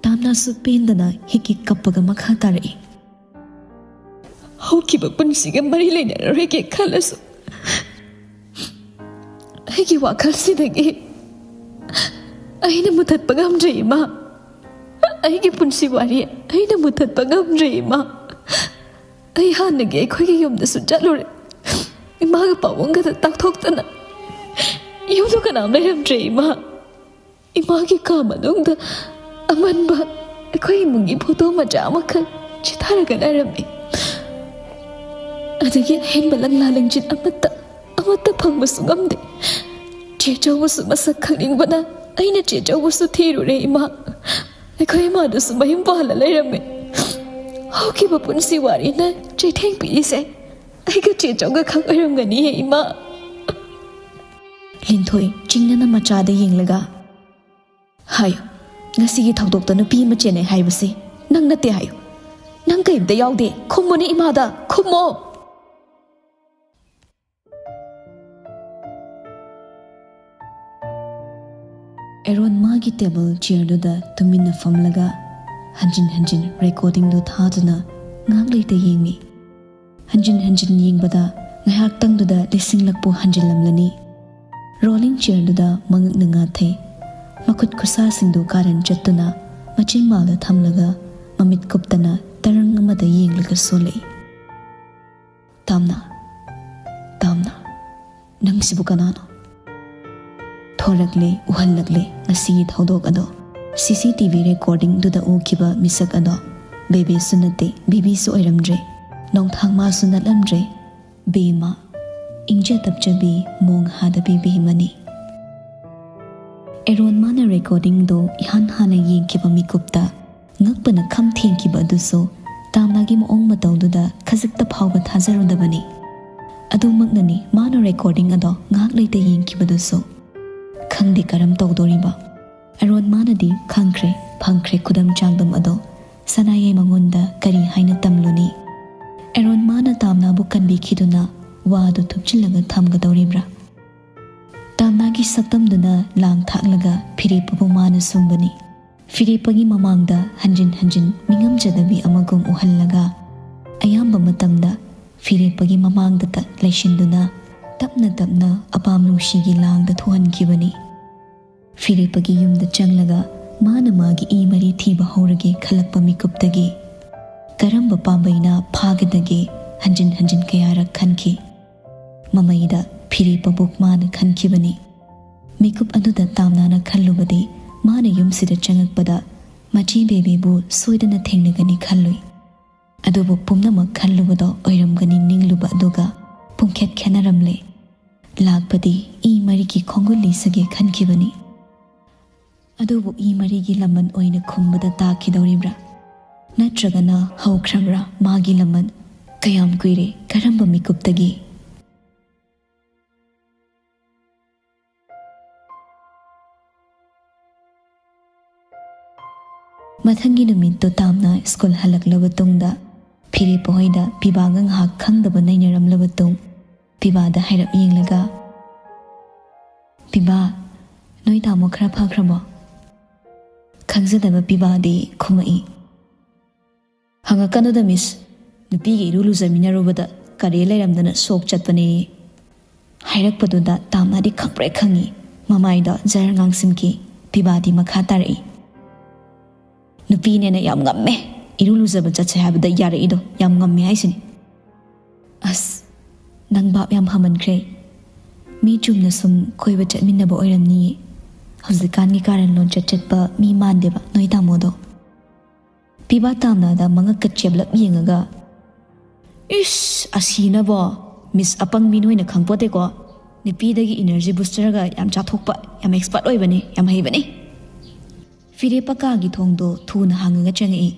ꯇꯥꯝꯅꯁꯨ ꯄꯦꯟꯗꯅ ꯍꯤꯛ ꯍꯤꯛ ꯀꯞꯄꯒ ꯃꯈꯥ ꯇꯥꯔꯛꯏ꯫ "ꯍꯧꯈꯤꯕ ꯄꯨꯟꯁꯤꯒ ꯃꯔꯤ ꯂꯩꯅꯔꯔꯣꯏꯒꯦ ꯈꯜꯂꯁꯨ, ꯑꯩꯒꯤ ꯋꯥꯈꯜꯁꯤꯗꯒꯤ ꯑꯩꯅ ꯃꯨꯊꯠꯄ ꯉꯝꯗ꯭ꯔꯦ, ꯏꯃꯥ꯫ ꯑꯩꯒꯤ ꯄꯨꯟꯁꯤ ꯋꯥꯔꯤ ꯑꯩꯅ ꯃꯨꯊꯠꯄ ꯉꯝꯗ꯭ꯔꯦ, ꯏꯃꯥ꯫ ꯑꯩ ꯍꯥꯟꯅꯒꯤ ꯑꯩꯈꯣꯏꯒꯤ ꯌꯨꯝꯗꯁꯨ ꯆꯠꯂꯨꯔꯦ꯫ ꯏꯃꯥꯒ ꯄꯥꯕꯨꯡꯒꯗ ꯇꯥꯛꯊꯣꯛꯇꯅ ꯌꯨꯝꯗ ꯀꯅꯥꯝ ꯂꯩꯔꯝꯗ꯭ꯔꯦ, ꯏꯃꯥ꯫ ꯏꯃꯥꯒꯤ ꯀꯥ ꯃꯅꯨꯡꯗ ꯑꯃꯟꯕ ꯑꯩꯈꯣꯏ ꯏꯃꯨꯡꯒꯤ ꯐꯣꯇꯣ ꯃꯆꯥ ꯑꯃꯈꯛ ꯆꯤꯊꯔꯒ ꯂꯩꯔꯝꯃꯤ꯫ ꯑꯗꯒꯤ ꯑꯍꯦꯟꯕ ꯂꯪꯂꯥ ꯂꯪꯆꯤꯠ ꯑꯃꯠꯇ, ꯑꯃꯠꯇ ꯐꯪꯕꯁꯨ ꯉꯝꯗꯦ꯫ ꯆꯦ ꯆꯧꯕꯁꯨ ꯃꯁꯛ ꯈꯪꯅꯤꯡꯕꯅ ꯑꯩꯅ ꯆꯦ ꯆꯧꯕꯁꯨ ꯊꯤꯔꯨꯔꯦ, ꯏꯃꯥ꯫ ꯑꯩꯈꯣꯏ ꯏꯃꯥꯗꯨꯁꯨ ꯃꯌꯨꯝ ꯄꯥꯜꯂ ꯂꯩꯔꯝꯃꯦ꯫ ꯍꯧꯈꯤꯕ ꯄꯨꯟꯁꯤ ꯋꯥꯔꯤꯅ ꯆꯩꯊꯦꯡ ꯄꯤꯔꯤꯁꯦ ꯑꯩꯒ ꯆꯦ ꯆꯧꯒ ꯈꯛ ꯑꯣꯏꯔꯝꯒꯅꯤꯌꯦ, ꯏꯃꯥ꯫" ꯂꯤꯟꯊꯣꯏ ꯆꯤꯡꯅꯅ ꯃꯆꯥꯗ ꯌꯦꯡꯂꯒ, "ꯍꯥꯏꯌꯨ, ꯉꯁꯤꯒꯤ ꯊꯧꯗꯣꯛꯇ ꯅꯨꯄꯤ ꯑꯃ ꯆꯦꯟꯅꯩ ꯍꯥꯏꯕꯁꯤ ꯅꯪ ꯅꯠꯇꯦ ꯍꯥꯏꯌꯨ꯫ ꯅꯪ ꯀꯔꯤꯝꯇ ꯌꯥꯎꯗꯦ꯫ ꯈꯨꯝꯃꯨꯅꯦ ꯏꯃꯥꯗ, ꯈꯨꯝꯃꯣ꯫" ꯑꯦꯔꯣꯟ ꯃꯥꯒꯤ ꯇꯦꯕꯜ ꯆꯤꯌꯔꯗꯨꯗ ꯇꯨꯃꯤꯟꯅ ꯐꯝꯂꯒ ꯍꯟꯖꯤꯟ ꯍꯟꯖꯤꯟ ꯔꯦꯀꯣꯔꯗꯤꯡꯗꯨ ꯊꯥꯗꯨꯅ ꯉꯥꯏꯍꯥꯛ ꯂꯩꯇ ꯌꯦꯡꯂꯤ꯫ ꯍꯟꯖꯤꯟ ꯍꯟꯖꯤꯟ ꯌꯦꯡꯕꯗ ꯉꯥꯏꯍꯥꯛꯇꯪꯗꯨꯗ ꯂꯤꯁꯤꯡꯂꯛꯄꯨ ꯍꯟꯖꯤꯜꯂꯝꯂꯅꯤ꯫ ꯔꯣꯂꯤꯡ ꯆꯤꯌꯔꯗꯨꯗ ꯃꯉꯛꯅ ꯉꯥꯊꯩ꯫ ꯃꯈꯨꯠ ꯈꯨꯠꯁꯥꯁꯤꯡꯗꯨ ꯀꯥꯔꯟ ꯆꯠꯇꯨꯅ ꯃꯆꯤꯟ ꯃꯥꯜꯗ ꯊꯝꯂꯒ ꯃꯃꯤꯠ ꯀꯨꯞꯇꯅ ꯇꯔꯪ ꯑꯃꯗ ꯌꯦꯡꯂꯒ ꯁꯣꯜꯂꯛꯏ꯫ "ꯇꯥꯝꯅ, ꯇꯥꯝꯅ, ꯅꯪꯁꯤꯕꯨ ꯀꯅꯥꯅꯣ?" ꯊꯣꯔꯛꯂꯦ, ꯎꯍꯜꯂꯛꯂꯦ ꯉꯁꯤꯒꯤ ꯊꯧꯗꯣꯛ ꯑꯗꯣ꯫ ꯁꯤ ꯁꯤ ꯇꯤ ꯚꯤ ꯔꯦꯀꯣꯔꯗꯤꯡꯗꯨꯗ ꯎꯈꯤꯕ ꯃꯤꯁꯛ ꯑꯗꯣ ꯕꯦꯕꯦꯁꯨ ꯅꯠꯇꯦ, ꯕꯤꯕꯤꯁꯨ ꯑꯣꯏꯔꯝꯗ꯭ꯔꯦ, ꯅꯣꯡꯊꯥꯡꯃꯥꯁꯨ ꯅꯠꯂꯝꯗ꯭ꯔꯦ꯫ ꯕꯦꯝꯃ, ꯏꯪꯖ ꯇꯞꯆꯕꯤ, ꯃꯣꯡ ꯍꯥꯗꯕꯤ ꯕꯦꯝꯃꯅꯤ꯫ ꯑꯦꯔꯣꯟ ꯃꯥꯅ ꯔꯦꯀꯣꯔꯗꯤꯡꯗꯣ ꯏꯍꯥꯟ ꯍꯥꯟꯅ ꯌꯦꯡꯈꯤꯕ ꯃꯤꯀꯨꯞꯇ ꯉꯛꯄꯅ ꯈꯝ ꯊꯦꯡꯈꯤꯕ ꯑꯗꯨꯁꯨ ꯇꯥꯝꯅꯥꯒꯤ ꯃꯑꯣꯡ ꯃꯇꯧꯗꯨꯗ ꯈꯖꯤꯛꯇ ꯐꯥꯎꯕ ꯊꯥꯖꯔꯨꯗꯕꯅꯤ꯫ ꯑꯗꯨꯃꯛꯅꯅꯤ ꯃꯥꯅ ꯔꯦꯀꯣꯔꯗꯤꯡ ꯑꯗꯣ ꯉꯥꯏꯍꯥꯛ ꯂꯩꯇ ꯌꯦꯡꯈꯤꯕꯗꯨꯁꯨ꯫ ꯈꯪꯗꯦ ꯀꯔꯝ ꯇꯧꯗꯣꯔꯤꯕ꯫ ꯑꯦꯔꯣꯟ ꯃꯥꯅꯗꯤ ꯈꯪꯈ꯭ꯔꯦ, ꯐꯪꯈ꯭ꯔꯦ ꯈꯨꯗꯝ ꯆꯥꯡꯗꯝ ꯑꯗꯣ꯫ ꯁꯅꯥꯌꯥꯏ ꯃꯉꯣꯟꯗ ꯀꯔꯤ ꯍꯥꯏꯅ ꯇꯝꯂꯨꯅꯤ? ꯑꯦꯔꯣꯟ ꯃꯥꯅ ꯇꯥꯝꯅꯥꯕꯨ ꯀꯟꯕꯤꯈꯤꯗꯨꯅ ꯋꯥꯗꯨ ꯊꯨꯞꯆꯤꯜꯂꯒ ꯊꯝꯒꯗꯧꯔꯤꯕ꯭ꯔꯥ? ꯇꯥꯝꯅꯥꯒꯤ ꯁꯛꯇꯝꯗꯨꯅ ꯂꯥꯡ ꯊꯥꯛꯂꯒ ꯐꯤꯔꯦꯞꯄꯕꯨ ꯃꯥꯅ ꯁꯨꯝꯕꯅꯤ꯫ ꯐꯤꯔꯦꯞꯄꯒꯤ ꯃꯃꯥꯡꯗ ꯍꯟꯖꯤꯟ ꯍꯟꯖꯤꯟ ꯃꯤꯉꯝꯖꯗꯕꯤ ꯑꯃꯒꯨꯝ ꯎꯍꯜꯂꯒ ꯑꯌꯥꯝꯕ ꯃꯇꯝꯗ ꯐꯤꯔꯦꯞꯄꯒꯤ ꯃꯃꯥꯡꯗꯇ ꯂꯩꯁꯤꯟꯗꯨꯅ ꯇꯞꯅ ꯇꯞꯅ ꯑꯄꯥꯝ ꯅꯨꯡꯁꯤꯒꯤ ꯂꯥꯡꯗ ꯊꯣꯛꯍꯟꯈꯤꯕꯅꯤ꯫ ꯐꯤꯔꯦꯞꯄꯒꯤ ꯌꯨꯝꯗ ꯆꯪꯂꯒ ꯃꯥꯅ ꯃꯥꯒꯤ ꯏ ꯃꯔꯤ ꯊꯤꯕ ꯍꯧꯔꯒꯦ ꯈꯜꯂꯛꯄ ꯃꯤꯀꯨꯞꯇꯒꯤ ꯀꯔꯝꯕ ꯄꯥꯝꯕꯩꯅ ꯐꯥꯒꯗꯒꯦ ꯍꯟꯖꯤꯟ ꯍꯟꯖꯤꯟ ꯀꯌꯥꯔꯛ ꯈꯟꯈꯤ꯫ ꯃꯃꯩꯗ ꯐꯤꯔꯦꯞꯄꯕꯨ ꯃꯥꯅ ꯈꯟꯈꯤꯕꯅꯤ꯫ ꯃꯤꯀꯨꯞ ꯑꯗꯨꯗ ꯇꯥꯝꯅꯥꯅ ꯈꯜꯂꯨꯕꯗꯤ ꯃꯥꯅ ꯌꯨꯝꯁꯤꯗ ꯆꯪꯉꯛꯄꯗ ꯃꯆꯦ ꯕꯦꯕꯤꯕꯨ ꯁꯣꯏꯗꯅ ꯊꯦꯡꯅꯒꯅꯤ ꯈꯜꯂꯨꯏ꯫ ꯑꯗꯨꯕꯨ ꯄꯨꯝꯅꯃꯛ ꯈꯜꯂꯨꯕꯗꯣ ꯑꯣꯏꯔꯝꯒꯅꯤ ꯅꯤꯡꯂꯨꯕ ꯑꯗꯨꯒ ꯄꯨꯡꯈꯦꯠ ꯈꯦꯠꯅꯔꯝꯂꯦ꯫ ꯂꯥꯛꯄꯗꯤ ꯏ ꯃꯔꯤꯒꯤ ꯈꯣꯡꯒꯨꯜ ꯂꯤꯁꯒꯦ ꯈꯟꯈꯤꯕꯅꯤ꯫ ꯑꯗꯨꯕꯨ ꯏ ꯃꯔꯤꯒꯤ ꯂꯃꯟ ꯑꯣꯏꯅ ꯈꯨꯝꯕꯗ ꯇꯥꯈꯤꯗꯧꯔꯤꯕ꯭ꯔꯥ? ꯅꯠꯇ꯭ꯔꯒꯅ ꯍꯧꯈ꯭ꯔꯕ꯭ꯔꯥ ꯃꯥꯒꯤ ꯂꯃꯟ? ꯀꯌꯥꯝ ꯀꯨꯏꯔꯦ? ꯀꯔꯝꯕ ꯃꯤꯀꯨꯞꯇꯒꯤ? ꯃꯊꯪꯒꯤ ꯅꯨꯃꯤꯠꯇꯨ ꯇꯥꯝꯅ ꯁ꯭ꯀꯨꯜ ꯍꯜꯂꯛꯂꯕ ꯇꯨꯡꯗ ꯐꯤꯔꯦꯞꯄ ꯍꯣꯏꯗ ꯄꯤꯕꯥꯒ ꯉꯥꯏꯍꯥꯛ ꯈꯪꯗꯕ ꯅꯩꯅꯔꯝꯂꯕ ꯇꯨꯡ ꯄꯤꯕꯥꯗ ꯍꯥꯏꯔꯞ ꯌꯦꯡꯂꯒ, "ꯄꯤꯕꯥ, ꯅꯣꯏ ꯇꯥꯃꯣ ꯈꯔ ꯐꯈ꯭ꯔꯕꯣ?" ꯈꯪꯖꯗꯕ ꯄꯤꯕꯥꯗꯤ ꯈꯨꯝꯃꯛꯏ, "ꯍꯪꯉꯛꯀꯅꯨꯗ ꯃꯤꯁ, ꯅꯨꯄꯤꯒ ꯏꯔꯨ ꯂꯨꯖꯃꯤꯟꯅꯔꯨꯕꯗ ꯀꯔꯦ ꯂꯩꯔꯝꯗꯅ ꯁꯣꯛ ꯆꯠꯄꯅꯦ"꯫ ꯍꯥꯏꯔꯛꯄꯗꯨꯗ ꯇꯥꯝꯅꯗꯤ ꯈꯪꯄ꯭ꯔꯦꯛ ꯈꯪꯉꯤ꯫ ꯃꯃꯥꯏꯗꯣ ꯖꯔ ꯉꯥꯡꯁꯤꯟꯈꯤ꯫ ꯄꯤꯕꯥꯗꯤ ꯃꯈꯥ ꯇꯥꯔꯛꯏ, "ꯅꯨꯄꯤꯅꯦꯅ ꯌꯥꯝ ꯉꯝꯃꯦ, ꯏꯔꯨ ꯂꯨꯖꯕ ꯆꯠꯁꯦ ꯍꯥꯏꯕꯗ ꯌꯥꯔꯛꯏꯗꯣ ꯌꯥꯝ ꯉꯝꯃꯦ ꯍꯥꯏꯁꯤꯅꯤ"꯫ "ꯑꯁ, ꯅꯪ ꯚꯥꯞ ꯌꯥꯝ ꯐꯃꯟꯈ꯭ꯔꯦ꯫ ꯃꯤ ꯆꯨꯝꯅ ꯁꯨꯝ ꯀꯣꯏꯕ ꯆꯠꯃꯤꯟꯅꯕ ꯑꯣꯏꯔꯝꯅꯤꯌꯦ꯫ ꯍꯧꯖꯤꯛꯀꯥꯟꯒꯤ ꯀꯥꯔꯟ ꯂꯣꯟꯆꯠ ꯆꯠꯄ ꯃꯤ ꯃꯥꯟꯗꯦꯕ ꯅꯣꯏ ꯇꯥꯃꯣꯗꯣ"꯫ ꯄꯤꯕꯥ ꯇꯥꯝꯅꯥꯗ ꯃꯉꯛꯀ ꯆꯦꯞꯂꯞ ꯌꯦꯡꯉꯒ, "ꯏꯁ, ꯑꯁꯤꯅꯕꯣ! ꯃꯤꯁ ꯑꯄꯪꯕꯤ ꯅꯣꯏꯅ ꯈꯪꯄꯣꯠꯇꯦꯀꯣ꯫ ꯅꯨꯄꯤꯗꯒꯤ ꯏꯅꯔꯖꯤ ꯕꯨꯁꯇꯔꯒ ꯌꯥꯝ ꯆꯥꯊꯣꯛꯄ, ꯌꯥꯝ ꯑꯦꯛꯁꯄꯔꯠ ꯑꯣꯏꯕꯅꯤ, ꯌꯥꯝ ꯍꯩꯕꯅꯤ"꯫ ꯐꯤꯔꯦꯞꯄ ꯀꯥꯒꯤ ꯊꯣꯡꯗꯣ ꯊꯨꯅ ꯍꯥꯡꯉꯒ ꯆꯪꯉꯛꯏ꯫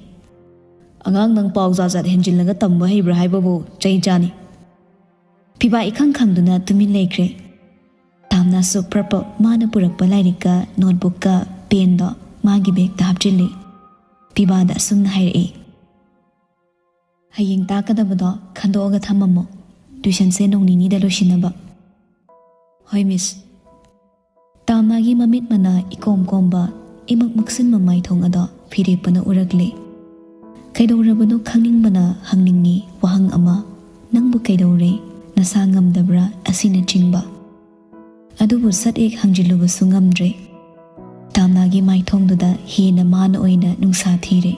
"ꯑꯉꯥꯡ, ꯅꯪ ꯄꯥꯎ ꯖꯥꯠ ꯖꯥꯠ ꯍꯦꯟꯖꯤꯜꯂꯒ ꯇꯝꯕ ꯍꯩꯕ꯭ꯔꯥ ꯍꯥꯏꯕꯕꯨ ꯆꯩ ꯆꯥꯅꯤ꯫" ꯐꯤꯕꯥ ꯏꯈꯪ ꯈꯪꯗꯨꯅ ꯇꯨꯃꯤꯟ ꯂꯩꯈ꯭ꯔꯦ꯫ ꯇꯥꯝꯅꯥꯁꯨ ꯄ꯭ꯔꯞ ꯄ꯭ꯔꯞ ꯃꯥꯅ ꯄꯨꯔꯛꯄ ꯂꯥꯏꯔꯤꯛꯀ ꯅꯣꯠꯕꯨꯛꯀ ꯄꯦꯟꯗꯣ ꯃꯥꯒꯤ ꯕꯦꯒꯇ ꯍꯥꯞꯆꯤꯜꯂꯤ꯫ ꯐꯤꯕꯥꯗ ꯑꯁꯨꯝꯅ ꯍꯥꯏꯔꯛꯏ, "ꯍꯌꯦꯡ ꯇꯥꯛꯀꯗꯕꯗꯣ ꯈꯟꯗꯣꯛꯑꯒ ꯊꯝꯃꯝꯃꯣ, ꯇ꯭ꯌꯨꯁꯟꯁꯦ ꯅꯣꯡ ꯅꯤꯅꯤꯗ ꯂꯣꯏꯁꯤꯟꯅꯕ꯫" "ꯍꯣꯏ, ꯃꯤꯁ꯫" ꯇꯥꯝꯅꯥꯒꯤ ꯃꯃꯤꯠ ꯃꯅꯥ ꯏꯀꯣꯝ ꯀꯣꯝꯕ, ꯏꯃꯛ ꯃꯛꯁꯤꯟꯕ ꯃꯥꯏꯊꯣꯡ ꯑꯗꯣ ꯐꯤꯔꯦꯞꯄꯅ ꯎꯔꯛꯂꯦ꯫ ꯀꯩꯗꯧꯔꯕꯅꯣ ꯈꯪꯅꯤꯡꯕꯅ ꯍꯪꯅꯤꯡꯉꯤ ꯋꯥꯍꯪ ꯑꯃ, "ꯅꯪꯕꯨ ꯀꯩꯗꯧꯔꯦ? ꯅꯁꯥ ꯉꯝꯗꯕ꯭ꯔꯥ?" ꯑꯁꯤꯅꯆꯤꯡꯕ꯫ ꯑꯗꯨꯕꯨ ꯁꯠ ꯍꯦꯛ ꯍꯪꯖꯤꯜꯂꯨꯕꯁꯨ ꯉꯝꯗ꯭ꯔꯦ꯫ ꯇꯥꯝꯅꯥꯒꯤ ꯃꯥꯏꯊꯣꯡꯗꯨꯗ ꯍꯦꯟꯅ ꯃꯥꯅ ꯑꯣꯏꯅ ꯅꯨꯡꯁꯥ ꯊꯤꯔꯦ꯫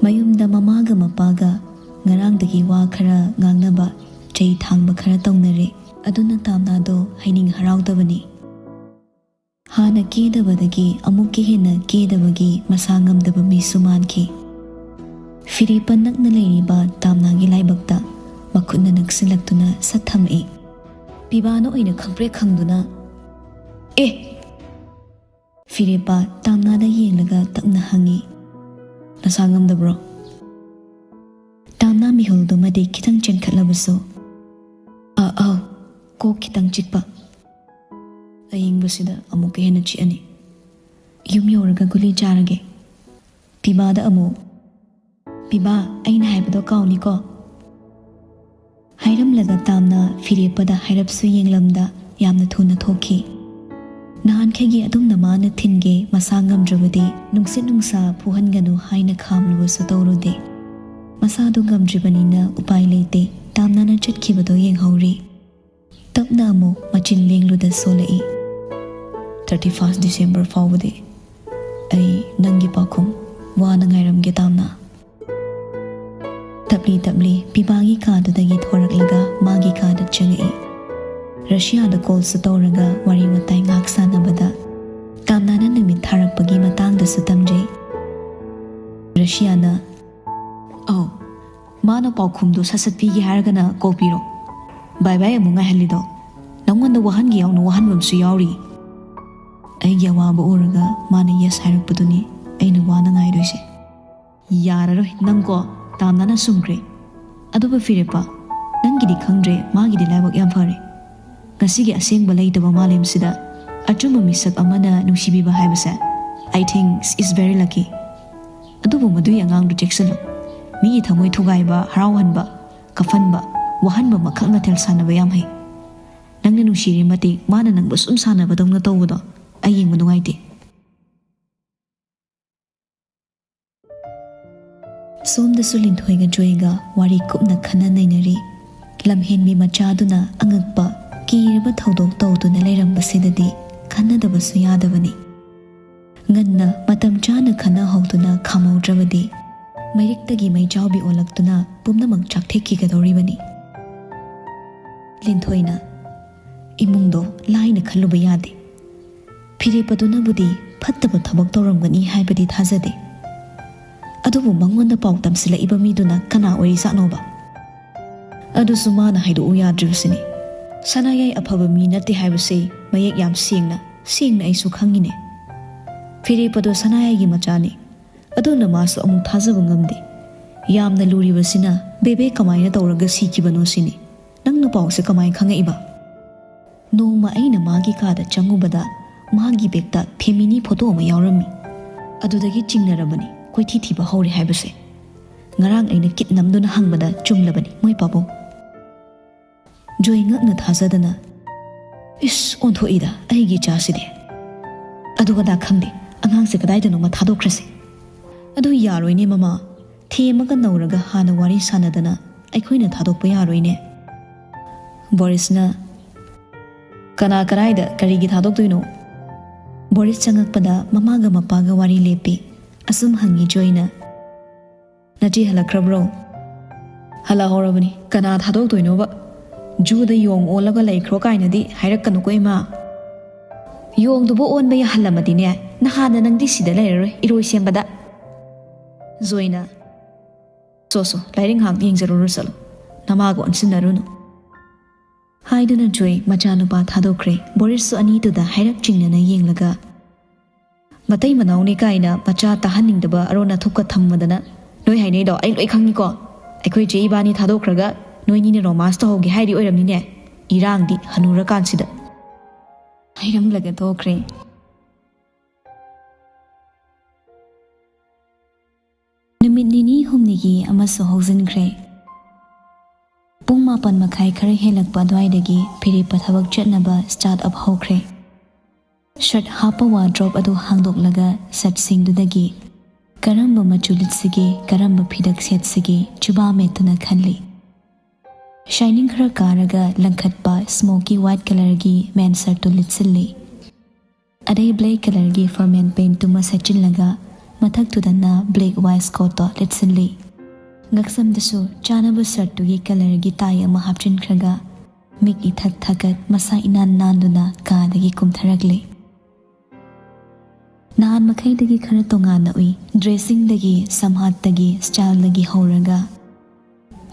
ꯃꯌꯨꯝꯗ ꯃꯃꯥꯒ ꯃꯄꯥꯒ ꯉꯔꯥꯡꯗꯒꯤ ꯋꯥ ꯈꯔ ꯉꯥꯡꯅꯕ, ꯆꯩ ꯊꯥꯡꯕ ꯈꯔ ꯇꯧꯅꯔꯦ꯫ ꯑꯗꯨꯅ ꯇꯥꯝꯅꯥꯗꯣ ꯍꯩꯅꯤꯡ ꯍꯔꯥꯎꯗꯕꯅꯤ꯫ ꯍꯥꯟꯅ ꯀꯦꯗꯕꯗꯒꯤ ꯑꯃꯨꯛꯀ ꯍꯦꯟꯅ ꯀꯦꯗꯕꯒꯤ ꯃꯁꯥ ꯉꯝꯗꯕ ꯃꯤꯁꯨ ꯃꯥꯟꯈꯤ꯫ ꯐꯤꯔꯦꯞꯄ ꯅꯛꯅ ꯂꯩꯔꯤꯕ ꯇꯥꯝꯅꯥꯒꯤ ꯂꯥꯏꯕꯛꯇ ꯃꯈꯨꯠꯅ ꯅꯛꯁꯤꯜꯂꯛꯇꯨꯅ ꯁꯠ ꯊꯝꯃꯛꯏ꯫ ꯄꯤꯕꯥꯅ ꯑꯣꯏꯅ ꯈꯪꯄ꯭ꯔꯦꯛ ꯈꯪꯗꯨꯅ, "ꯑꯦ!" ꯐꯤꯔꯦꯞꯄ ꯇꯥꯝꯅꯥꯗ ꯌꯦꯡꯂꯒ ꯇꯞꯅ ꯍꯪꯉꯤ, "ꯅꯁꯥ ꯉꯝꯗꯕ꯭ꯔꯣ?" ꯇꯥꯝꯅꯥ ꯃꯤꯍꯨꯜꯗꯨꯃꯗꯤ ꯈꯤꯇꯪ ꯆꯦꯟꯈꯠꯂꯕꯁꯨ, "ꯑ, ꯑꯧ, ꯀꯣꯛ ꯈꯤꯇꯪ ꯆꯤꯛꯄ꯫ ꯑꯌꯤꯡꯕꯁꯤꯗ ꯑꯃꯨꯛꯀ ꯍꯦꯟꯅ ꯆꯤꯛꯑꯅꯤ꯫ ꯌꯨꯝ ꯌꯧꯔꯒ ꯒꯨꯂꯤ ꯆꯥꯔꯒꯦ꯫" ꯄꯤꯕꯥꯗ ꯑꯃꯨꯛ, "ꯄꯤꯕꯥ, ꯑꯩꯅ ꯍꯥꯏꯕꯗꯣ ꯀꯥꯎꯅꯤꯀꯣ꯫" ꯍꯥꯏꯔꯝꯂꯒ ꯇꯥꯝꯅꯥ ꯐꯤꯔꯦꯞꯄꯗ ꯍꯥꯏꯔꯞꯁꯨ ꯌꯦꯡꯂꯝꯗ ꯌꯥꯝꯅ ꯊꯨꯅ ꯊꯣꯛꯈꯤ꯫ ꯅꯍꯥꯟꯈꯩꯒꯤ ꯑꯗꯨꯝꯅ ꯃꯥꯅ ꯊꯤꯟꯒꯦ ꯃꯁꯥ ꯉꯝꯗ꯭ꯔꯕꯗꯤ ꯅꯨꯡꯁꯤꯠ ꯅꯨꯡꯁꯥ ꯐꯨꯍꯟꯒꯅꯨ ꯍꯥꯏꯅ ꯈꯥꯝꯂꯨꯕꯁꯨ ꯇꯧꯔꯨꯗꯦ꯫ ꯃꯁꯥꯗꯨ ꯉꯝꯗ꯭ꯔꯤꯕꯅꯤꯅ ꯎꯄꯥꯏ ꯂꯩꯇꯦ꯫ ꯇꯥꯝꯅꯥꯅ ꯆꯠꯈꯤꯕꯗꯣ ꯌꯦꯡꯍꯧꯔꯤ꯫ ꯇꯞꯅ ꯑꯃꯨꯛ ꯃꯆꯤꯟ ꯂꯦꯡꯂꯨꯗ ꯁꯣꯜꯂꯛꯏ꯫ "ꯊꯥꯔꯇꯤ ꯐꯥꯔꯁ ꯗꯤꯁꯦꯝꯕꯔ ꯐꯥꯎꯕꯗꯤ ꯑꯩ ꯅꯪꯒꯤ ꯄꯥꯎꯈꯨꯝ ꯋꯥꯅ ꯉꯥꯏꯔꯝꯒꯦ, ꯇꯥꯝꯅꯥ꯫" ꯇꯞꯂꯤ ꯇꯞꯂꯤ ꯄꯤꯕꯥꯒꯤ ꯀꯥꯗꯨꯗꯒꯤ ꯊꯣꯔꯛꯂꯒ ꯃꯥꯒꯤ ꯀꯥꯗ ꯆꯪꯉꯛꯏ꯫ ꯔꯁꯤꯌꯥꯗ ꯀꯣꯜꯁꯨ ꯇꯧꯔꯒ ꯋꯥꯔꯤ ꯋꯥꯇꯥꯏ ꯉꯥꯏꯍꯥꯛ ꯁꯥꯟꯅꯕꯗ ꯇꯥꯝꯅꯥꯅ ꯅꯨꯃꯤꯠ ꯊꯥꯔꯛꯄꯒꯤ ꯃꯇꯥꯡꯗꯁꯨ ꯇꯝꯖꯩ꯫ ꯔꯁꯤꯌꯥꯅ, "ꯑꯧ, ꯃꯥꯅ ꯄꯥꯎꯈꯨꯝꯗꯣ ꯁꯠ ꯁꯠ ꯄꯤꯒꯦ ꯍꯥꯏꯔꯒꯅ ꯀꯣꯜ ꯄꯤꯔꯣ꯫ ꯕꯥꯏ ꯕꯥꯏ ꯑꯃꯨꯛ ꯉꯥꯏꯍꯜꯂꯤꯗꯣ ꯅꯪꯉꯣꯟꯗ ꯋꯥꯍꯟꯒꯦ ꯌꯥꯎꯅ ꯋꯥꯍꯟꯕ ꯑꯃꯁꯨ ꯌꯥꯎꯔꯤ꯫" ꯑꯩꯒꯤ ꯑꯋꯥꯕ ꯎꯔꯒ ꯃꯥꯅ yes ꯍꯥꯏꯔꯛꯄꯗꯨꯅꯤ ꯑꯩꯅ ꯋꯥꯅ ꯉꯥꯏꯗꯣꯏꯁꯦ꯫ ꯌꯥꯔꯔꯣꯏ, ꯅꯪꯀꯣ ꯇꯥꯝꯅꯅ ꯁꯨꯝꯈ꯭ꯔꯦ꯫ ꯑꯗꯨꯕꯨ ꯐꯤꯔꯦꯞꯄ, ꯅꯪꯒꯤꯗꯤ ꯈꯪꯗ꯭ꯔꯦ, ꯃꯥꯒꯤꯗꯤ ꯂꯥꯏꯕꯛ ꯌꯥꯝ ꯐꯔꯦ꯫ ꯉꯁꯤꯒꯤ ꯑꯁꯦꯡꯕ ꯂꯩꯇꯕ ꯃꯥꯂꯦꯝꯁꯤꯗ ꯑꯆꯨꯝꯕ ꯃꯤꯁꯛ ꯑꯃꯅ ꯅꯨꯡꯁꯤꯕꯤꯕ ꯍꯥꯏꯕꯁꯦ, I think she is very lucky꯫ ꯑꯗꯨꯕꯨ ꯃꯗꯨꯒꯤ ꯑꯉꯥꯡꯗꯨ ꯆꯦꯛꯁꯤꯜꯂꯨ꯫ ꯃꯤꯒꯤ ꯊꯃꯣꯏ ꯊꯨꯒꯥꯏꯕ, ꯍꯔꯥꯎꯍꯟꯕ, ꯀꯞꯍꯟꯕ, ꯋꯥꯍꯟꯕ ꯃꯈꯜ ꯃꯊꯦꯜ ꯁꯥꯟꯅꯕ ꯌꯥꯝ ꯍꯩ꯫ ꯅꯪꯅ ꯅꯨꯡꯁꯤꯔꯤ ꯃꯇꯤꯛ ꯃꯥꯅ ꯅꯪꯕꯨ ꯁꯨꯝ ꯁꯥꯟꯅꯕꯗꯧꯅ ꯇꯧꯕꯗꯣ ꯑꯩ ꯌꯦꯡꯕ ꯅꯨꯡꯉꯥꯏꯇꯦ꯫ ꯁꯣꯝꯗꯁꯨ ꯂꯤꯟꯊꯣꯏꯒ ꯖꯣꯏꯒ ꯋꯥꯔꯤ ꯀꯨꯞꯅ ꯈꯟꯅ ꯅꯩꯅꯔꯤ꯫ ꯂꯝꯍꯦꯟꯕꯤ ꯃꯆꯥꯗꯨꯅ ꯑꯉꯛꯄ, ꯀꯤꯔꯕ ꯊꯧꯗꯣꯛ ꯇꯧꯗꯨꯅ ꯂꯩꯔꯝꯕꯁꯤꯗꯗꯤ ꯈꯟꯅꯗꯕꯁꯨ ꯌꯥꯗꯕꯅꯤ꯫ ꯉꯟꯅ ꯃꯇꯝ ꯆꯥꯅ ꯈꯟꯅꯍꯧꯗꯨꯅ ꯈꯥꯝꯍꯧꯗ꯭ꯔꯕꯗꯤ ꯃꯩꯔꯤꯛꯇꯒꯤ ꯃꯩꯖꯥꯎꯕꯤ ꯑꯣꯜꯂꯛꯇꯨꯅ ꯄꯨꯝꯅꯃꯛ ꯆꯥꯛꯊꯦꯛꯈꯤꯒꯗꯧꯔꯤꯕꯅꯤ꯫ ꯂꯤꯟꯊꯣꯏꯅ, "ꯏꯃꯨꯡꯗꯣ ꯂꯥꯏꯅ ꯈꯜꯂꯨꯕ ꯌꯥꯗꯦ꯫ ꯐꯤꯔꯦꯞꯄꯗꯨꯅꯕꯨꯗꯤ ꯐꯠꯇꯕ ꯊꯕꯛ ꯇꯧꯔꯝꯒꯅꯤ ꯍꯥꯏꯕꯗꯤ ꯊꯥꯖꯗꯦ꯫ ꯑꯗꯨꯕꯨ ꯃꯉꯣꯟꯗ ꯄꯥꯎ ꯇꯝꯁꯤꯜꯂꯛꯏꯕ ꯃꯤꯗꯨꯅ ꯀꯅꯥ ꯑꯣꯏꯔꯤꯖꯥꯠꯅꯣꯕ? ꯑꯗꯨꯁꯨ ꯃꯥꯅ ꯍꯥꯏꯗꯣꯛꯎ ꯌꯥꯗ꯭ꯔꯤꯕꯁꯤꯅꯤ꯫ ꯁꯅꯥꯌꯥꯏ ꯑꯐꯕ ꯃꯤ ꯅꯠꯇꯦ ꯍꯥꯏꯕꯁꯤ ꯃꯌꯦꯛ ꯌꯥꯝ ꯁꯦꯡꯅ, ꯁꯦꯡꯅ ꯑꯩꯁꯨ ꯈꯪꯉꯤꯅꯦ꯫ ꯐꯤꯔꯦꯞꯄꯗꯣ ꯁꯅꯥꯌꯥꯏꯒꯤ ꯃꯆꯥꯅꯤ꯫ ꯑꯗꯨꯅ ꯃꯥꯁꯨ ꯑꯃꯨꯛ ꯊꯥꯖꯕ ꯉꯝꯗꯦ꯫ ꯌꯥꯝꯅ ꯂꯨꯔꯤꯕꯁꯤꯅ ꯕꯦꯕꯦ ꯀꯃꯥꯏꯅ ꯇꯧꯔꯒ ꯁꯤꯈꯤꯕꯅꯣ ꯁꯤꯅꯤ꯫ ꯅꯪꯅ ꯄꯥꯎꯁꯦ ꯀꯃꯥꯏꯅ ꯈꯪꯉꯛꯏꯕ?" ꯅꯣꯡꯃ ꯑꯩꯅ ꯃꯥꯒꯤ ꯀꯥꯗ ꯆꯪꯉꯨꯕꯗ ꯃꯥꯒꯤ ꯕꯦꯒꯇ ꯐꯦꯃꯤꯅꯤ ꯐꯣꯇꯣ ꯑꯃ ꯌꯥꯎꯔꯝꯃꯤ꯫ ꯑꯗꯨꯗꯒꯤ ꯆꯤꯡꯅꯔꯕꯅꯤ ꯀꯣꯏꯊꯤ ꯊꯤꯕ ꯍꯧꯔꯦ ꯍꯥꯏꯕꯁꯦ꯫ ꯉꯔꯥꯡ ꯑꯩꯅ ꯀꯤꯠ ꯅꯝꯗꯨꯅ ꯍꯪꯕꯗ ꯆꯨꯝꯂꯕꯅꯤ ꯃꯣꯏ ꯄꯥꯕꯨꯡ꯫ ꯖꯣꯏ ꯉꯛꯅ ꯊꯥꯖꯗꯅ, "ꯏꯁ, ꯑꯣꯟꯊꯣꯛꯏꯗ ꯑꯩꯒꯤ ꯏꯆꯥꯁꯤꯗꯤ꯫ ꯑꯗꯨ ꯑꯗꯥ ꯈꯪꯗꯦ, ꯑꯉꯥꯡꯁꯦ ꯀꯗꯥꯏꯗꯅꯣꯃ ꯊꯥꯗꯣꯛꯈ꯭ꯔꯁꯦ꯫" "ꯑꯗꯨ ꯌꯥꯔꯣꯏꯅꯦ ꯃꯃꯥ, ꯊꯦꯝꯃꯒ ꯅꯧꯔꯒ ꯍꯥꯟꯅ ꯋꯥꯔꯤ ꯁꯥꯟꯅꯗꯅ ꯑꯩꯈꯣꯏꯅ ꯊꯥꯗꯣꯛꯄ ꯌꯥꯔꯣꯏꯅꯦ꯫" ꯕꯣꯔꯤꯁꯅ, "ꯀꯅꯥ ꯀꯗꯥꯏꯗ ꯀꯔꯤꯒꯤ ꯊꯥꯗꯣꯛꯇꯣꯏꯅꯣ?" ꯕꯣꯔꯤꯁ ꯆꯪꯉꯛꯄꯗ ꯃꯃꯥꯒ ꯃꯄꯥꯒ ꯋꯥꯔꯤ ꯂꯦꯞꯄꯤ꯫ ꯑꯁꯨꯝ ꯍꯪꯉꯤ ꯖꯣꯏꯅ, "ꯅꯆꯦ ꯍꯜꯂꯛꯈ꯭ꯔꯕ꯭ꯔꯣ?" "ꯍꯜꯂꯛꯍꯧꯔꯕꯅꯤ, ꯀꯅꯥ ꯊꯥꯗꯣꯛꯇꯣꯏꯅꯣꯕ? ꯖꯨꯗ ꯌꯣꯡ ꯑꯣꯜꯂꯒ ꯂꯩꯈ꯭ꯔꯣ ꯀꯥꯏꯅꯗꯤ ꯍꯥꯏꯔꯛꯀꯅꯨꯀꯣ ꯏꯃꯥ꯫ ꯌꯣꯡꯗꯨꯕꯨ ꯑꯣꯟꯕ ꯌꯥꯍꯜꯂꯝꯃꯗꯤꯅꯦ, ꯅꯍꯥꯟꯅ ꯅꯪꯗꯤ ꯁꯤꯗ ꯂꯩꯔꯔꯣꯏ, ꯏꯔꯣꯏ ꯁꯦꯝꯕꯗ꯫" ꯖꯣꯏꯅ, "ꯁꯣ ꯁꯣ, ꯂꯥꯏꯔꯤꯛ ꯉꯥꯏꯍꯥꯛ ꯌꯦꯡꯖꯔꯨꯔꯣ ꯆꯠꯂꯣ, ꯅꯃꯥꯒ ꯑꯣꯟꯁꯤꯟꯅꯔꯨꯅꯨ꯫" ꯍꯥꯏꯗꯨꯅ ꯖꯣꯏ ꯃꯆꯥꯅꯨꯄꯥ ꯊꯥꯗꯣꯛꯈ꯭ꯔꯦ꯫ ꯕꯣꯔꯤꯁꯁꯨ ꯑꯅꯤꯗꯨꯗ ꯍꯥꯏꯔꯞ ꯆꯤꯡꯅꯅ ꯌꯦꯡꯂꯒ, "ꯃꯇꯩ ꯃꯅꯥꯎꯅꯤ ꯀꯥꯏꯅ ꯃꯆꯥ ꯇꯥꯍꯟꯅꯤꯡꯗꯕ ꯑꯔꯣꯟ ꯑꯊꯨꯞꯀ ꯊꯝꯃꯗꯅ꯫ ꯅꯣꯏ ꯍꯥꯏꯅꯩꯗꯣ ꯑꯩ ꯂꯣꯏ ꯈꯪꯉꯤꯀꯣ꯫ ꯑꯩꯈꯣꯏ ꯆꯦ ꯏꯕꯥꯅꯤ ꯊꯥꯗꯣꯛꯈ꯭ꯔꯒ ꯅꯣꯏꯅꯤꯅ ꯔꯣꯃꯥꯟꯁ ꯇꯧꯍꯧꯒꯦ ꯍꯥꯏꯔꯤ ꯑꯣꯏꯔꯝꯅꯤꯅꯦ꯫ ꯏꯔꯥꯡꯗꯤ ꯍꯅꯨꯔꯀꯥꯟꯁꯤꯗ"꯫ ꯍꯥꯏꯔꯝꯂꯒ ꯊꯣꯛꯈ꯭ꯔꯦ꯫ ꯅꯨꯃꯤꯠ ꯅꯤꯅꯤ ꯍꯨꯝꯅꯤꯒꯤ ꯑꯃꯁꯨ ꯍꯧꯖꯤꯟꯈ꯭ꯔꯦ꯫ ꯄꯨꯡ ꯃꯥꯄꯟ ꯃꯈꯥꯏ ꯈꯔ ꯍꯦꯜꯂꯛꯄ ꯑꯗꯨꯋꯥꯏꯗꯒꯤ ꯐꯤꯔꯦꯞꯄ ꯊꯕꯛ ꯆꯠꯅꯕ start up ꯍꯧꯈ꯭ꯔꯦ꯫ ꯁꯔꯠ ꯍꯥꯞꯄ wardrobe ꯑꯗꯨ ꯍꯥꯡꯗꯣꯛꯂꯒ ꯁꯔꯠꯁꯤꯡꯗꯨꯗꯒꯤ ꯀꯔꯝꯕ ꯃꯆꯨ ꯂꯤꯠꯁꯤꯒꯦ, ꯀꯔꯝꯕ ꯐꯤꯗꯛ ꯁꯦꯠꯁꯤꯒꯦ ꯆꯨꯕꯥ ꯃꯦꯠꯇꯨꯅ ꯈꯜꯂꯤ꯫ ꯁꯥꯏꯅꯤꯡ ꯈꯔ ꯀꯥꯔꯒ ꯂꯪꯈꯠꯄ smoky white colourꯒꯤ ꯃꯦꯟ ꯁꯔꯠꯇꯨ ꯂꯤꯠꯁꯤꯜꯂꯤ꯫ ꯑꯗꯩ black colourꯒꯤ ꯐꯣꯔꯃꯦꯜ ꯄꯦꯟꯇꯨꯃ ꯁꯦꯠꯆꯤꯜꯂꯒ ꯃꯊꯛꯇꯨꯗꯅ black waistcoatꯇꯣ ꯂꯤꯠꯁꯤꯜꯂꯤ꯫ ꯉꯛꯁꯝꯗꯁꯨ ꯆꯥꯅꯕ ꯁꯔꯠꯇꯨꯒꯤ colourꯒꯤ tie ꯑꯃ ꯍꯥꯞꯆꯤꯟꯈ꯭ꯔꯒ ꯃꯤꯠ ꯏꯊꯛ ꯊꯛꯀꯠ ꯃꯁꯥ ꯏꯅꯥꯟ ꯅꯥꯟꯗꯨꯅ ꯀꯥꯗꯒꯤ ꯀꯨꯝꯊꯔꯛꯂꯤ꯫ ꯅꯍꯥꯟ ꯃꯈꯩꯗꯒꯤ ꯈꯔ ꯇꯣꯉꯥꯟꯅ ꯎꯏ꯫ Dressingꯗꯒꯤ, ꯁꯝꯍꯥꯠꯇꯒꯤ, styleꯗꯒꯤ ꯍꯧꯔꯒ꯫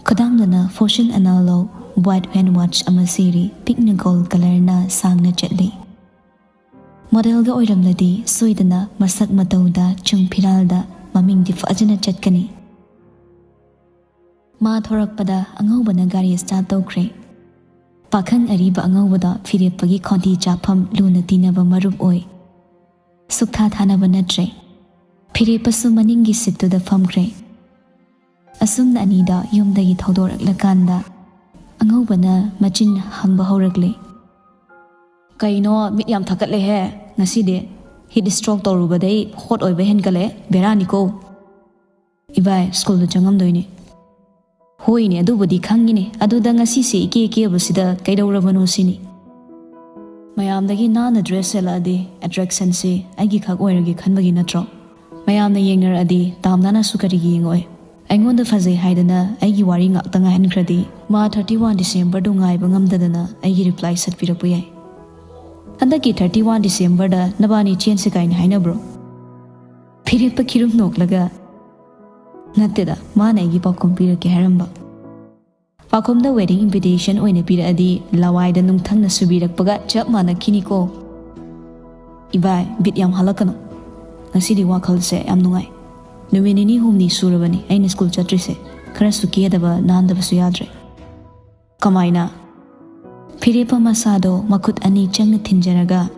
ꯈꯨꯗꯥꯡꯗꯅ Fortune Analog white hand watch ꯑꯃ ꯁꯤꯔꯤ, ꯄꯤꯛꯅ gold colourꯅ ꯁꯥꯡꯅ ꯆꯠꯂꯤ꯫ Modelꯒ ꯑꯣꯏꯔꯝꯂꯗꯤ ꯁꯣꯏꯗꯅ ꯃꯁꯛ ꯃꯇꯧꯗ ꯆꯨꯡ ꯐꯤꯔꯥꯜꯗ ꯃꯃꯤꯡꯗꯤ ꯐꯖꯅ ꯆꯠꯀꯅꯤ꯫ ꯃꯥ ꯊꯣꯔꯛꯄꯗ ꯑꯉꯧꯕꯅ ꯒꯥꯔꯤ start ꯇꯧꯈ꯭ꯔꯦ꯫ ꯄꯥꯈꯪ ꯑꯔꯤꯕ ꯑꯉꯧꯕꯗ ꯐꯤꯔꯦꯞꯄꯒꯤ ꯈꯣꯟꯊꯤ ꯆꯥꯐꯝ ꯂꯨꯅ ꯇꯤꯟꯅꯕ ꯃꯔꯨꯞ ꯑꯣꯏ꯫ ꯁꯨꯛꯊꯥ ꯊꯥꯅꯕ ꯅꯠꯇ꯭ꯔꯦ꯫ ꯐꯤꯔꯦꯞꯄꯁꯨ ꯃꯅꯤꯡꯒꯤ seatꯇꯨꯗ ꯐꯝꯈ꯭ꯔꯦ꯫ ꯑꯁꯨꯝꯅ ꯑꯅꯤꯗ ꯌꯨꯝꯗꯒꯤ ꯊꯧꯗꯣꯔꯛꯂꯀꯥꯟꯗ ꯑꯉꯧꯕꯅ ꯃꯆꯤꯟ ꯍꯥꯡꯕ ꯍꯧꯔꯛꯂꯦ꯫ "ꯀꯩꯅꯣ ꯃꯤꯠ ꯌꯥꯝ ꯊꯛꯀꯠꯂꯦꯍꯦ ꯉꯁꯤꯗꯤ? Heat stroke ꯇꯧꯔꯨꯕꯗꯩ hot ꯑꯣꯏꯕ ꯍꯦꯟꯒꯠꯂꯦ꯫ ꯕꯦꯔꯥꯅꯤꯀꯣ꯫ ꯏꯕꯥꯏ, ꯁ꯭ꯀꯨꯜꯗ ꯆꯪꯉꯝꯗꯣꯏꯅꯦ"꯫ "ꯍꯣꯏꯅꯦ, ꯑꯗꯨꯕꯨꯗꯤ ꯈꯪꯉꯤꯅꯦ꯫ ꯑꯗꯨꯗ ꯉꯁꯤꯁꯦ ꯏꯀꯦ ꯀꯦꯕꯁꯤꯗ ꯀꯩꯗꯧꯔꯕꯅꯣ ꯁꯤꯅꯤ꯫ ꯃꯌꯥꯝꯗꯒꯤ ꯅꯥꯟꯅ dress ꯁꯦꯠꯂꯛꯑꯗꯤ attractionꯁꯦ ꯑꯩꯒꯤ ꯈꯛ ꯑꯣꯏꯔꯒꯦ ꯈꯟꯕꯒꯤ ꯅꯠꯇ꯭ꯔꯣ? ꯃꯌꯥꯝꯅ ꯌꯦꯡꯅꯔꯛꯑꯗꯤ ꯇꯥꯝꯅꯥꯅꯁꯨ ꯀꯔꯤꯒꯤ ꯌꯦꯡꯉꯛꯑꯣꯏ? ꯑꯩꯉꯣꯟꯗ ꯐꯖꯩ ꯍꯥꯏꯗꯅ ꯑꯩꯒꯤ ꯋꯥꯔꯤ ꯉꯥꯛꯇ ꯉꯥꯏꯍꯟꯈ꯭ꯔꯗꯤ ꯃꯥ thirty one Decemberꯗꯨ ꯉꯥꯏꯕ ꯉꯝꯗꯗꯅ ꯑꯩꯒꯤ reply ꯁꯠꯄꯤꯔꯛꯄ ꯌꯥꯏ꯫ ꯍꯟꯗꯛꯀꯤ thirty one Decemberꯗ ꯅꯕꯥꯅꯤ ꯆꯦꯟꯁꯤ ꯀꯥꯏꯅ ꯍꯥꯏꯅꯕ꯭ꯔꯣ?" ꯐꯤꯔꯦꯞꯄ ꯈꯤꯔꯨꯝ ꯅꯣꯛꯂꯒ, "ꯅꯠꯇꯦꯗ, ꯃꯥꯅ ꯑꯩꯒꯤ ꯄꯥꯎꯈꯨꯝ ꯄꯤꯔꯛꯀꯦ ꯍꯥꯏꯔꯝꯕ"꯫ ꯄꯥꯎꯈꯨꯝꯗ wedding invitation ꯑꯣꯏꯅ ꯄꯤꯔꯛꯑꯗꯤ ꯂꯋꯥꯏꯗ ꯅꯨꯡꯊꯪꯅ ꯁꯨꯕꯤꯔꯛꯄꯒ ꯆꯞ ꯃꯥꯟꯅꯈꯤꯅꯤꯀꯣ꯫ ꯏꯕꯥꯏ, ꯕꯤꯠ ꯌꯥꯝ ꯍꯜꯂꯛꯀꯅꯨ꯫ ꯉꯁꯤꯗꯤ ꯋꯥꯈꯜꯁꯦ ꯌꯥꯝ ꯅꯨꯡꯉꯥꯏ꯫ ꯅꯨꯃꯤꯠ ꯅꯤꯅꯤ ꯍꯨꯝꯅꯤ ꯁꯨꯔꯕꯅꯤ ꯑꯩꯅ ꯁ꯭ꯀꯨꯜ ꯆꯠꯇ꯭ꯔꯤꯁꯦ꯫ ꯈꯔꯁꯨ ꯀꯦꯗꯕ ꯅꯥꯟꯗꯕꯁꯨ ꯌꯥꯗ꯭ꯔꯦ꯫ ꯀꯃꯥꯏꯅ? ꯐꯤꯔꯦꯞꯄ ꯃꯁꯥꯗꯣ ꯃꯈꯨꯠ ꯑꯅꯤ ꯆꯪꯅ ꯊꯤꯟꯖꯔꯒ,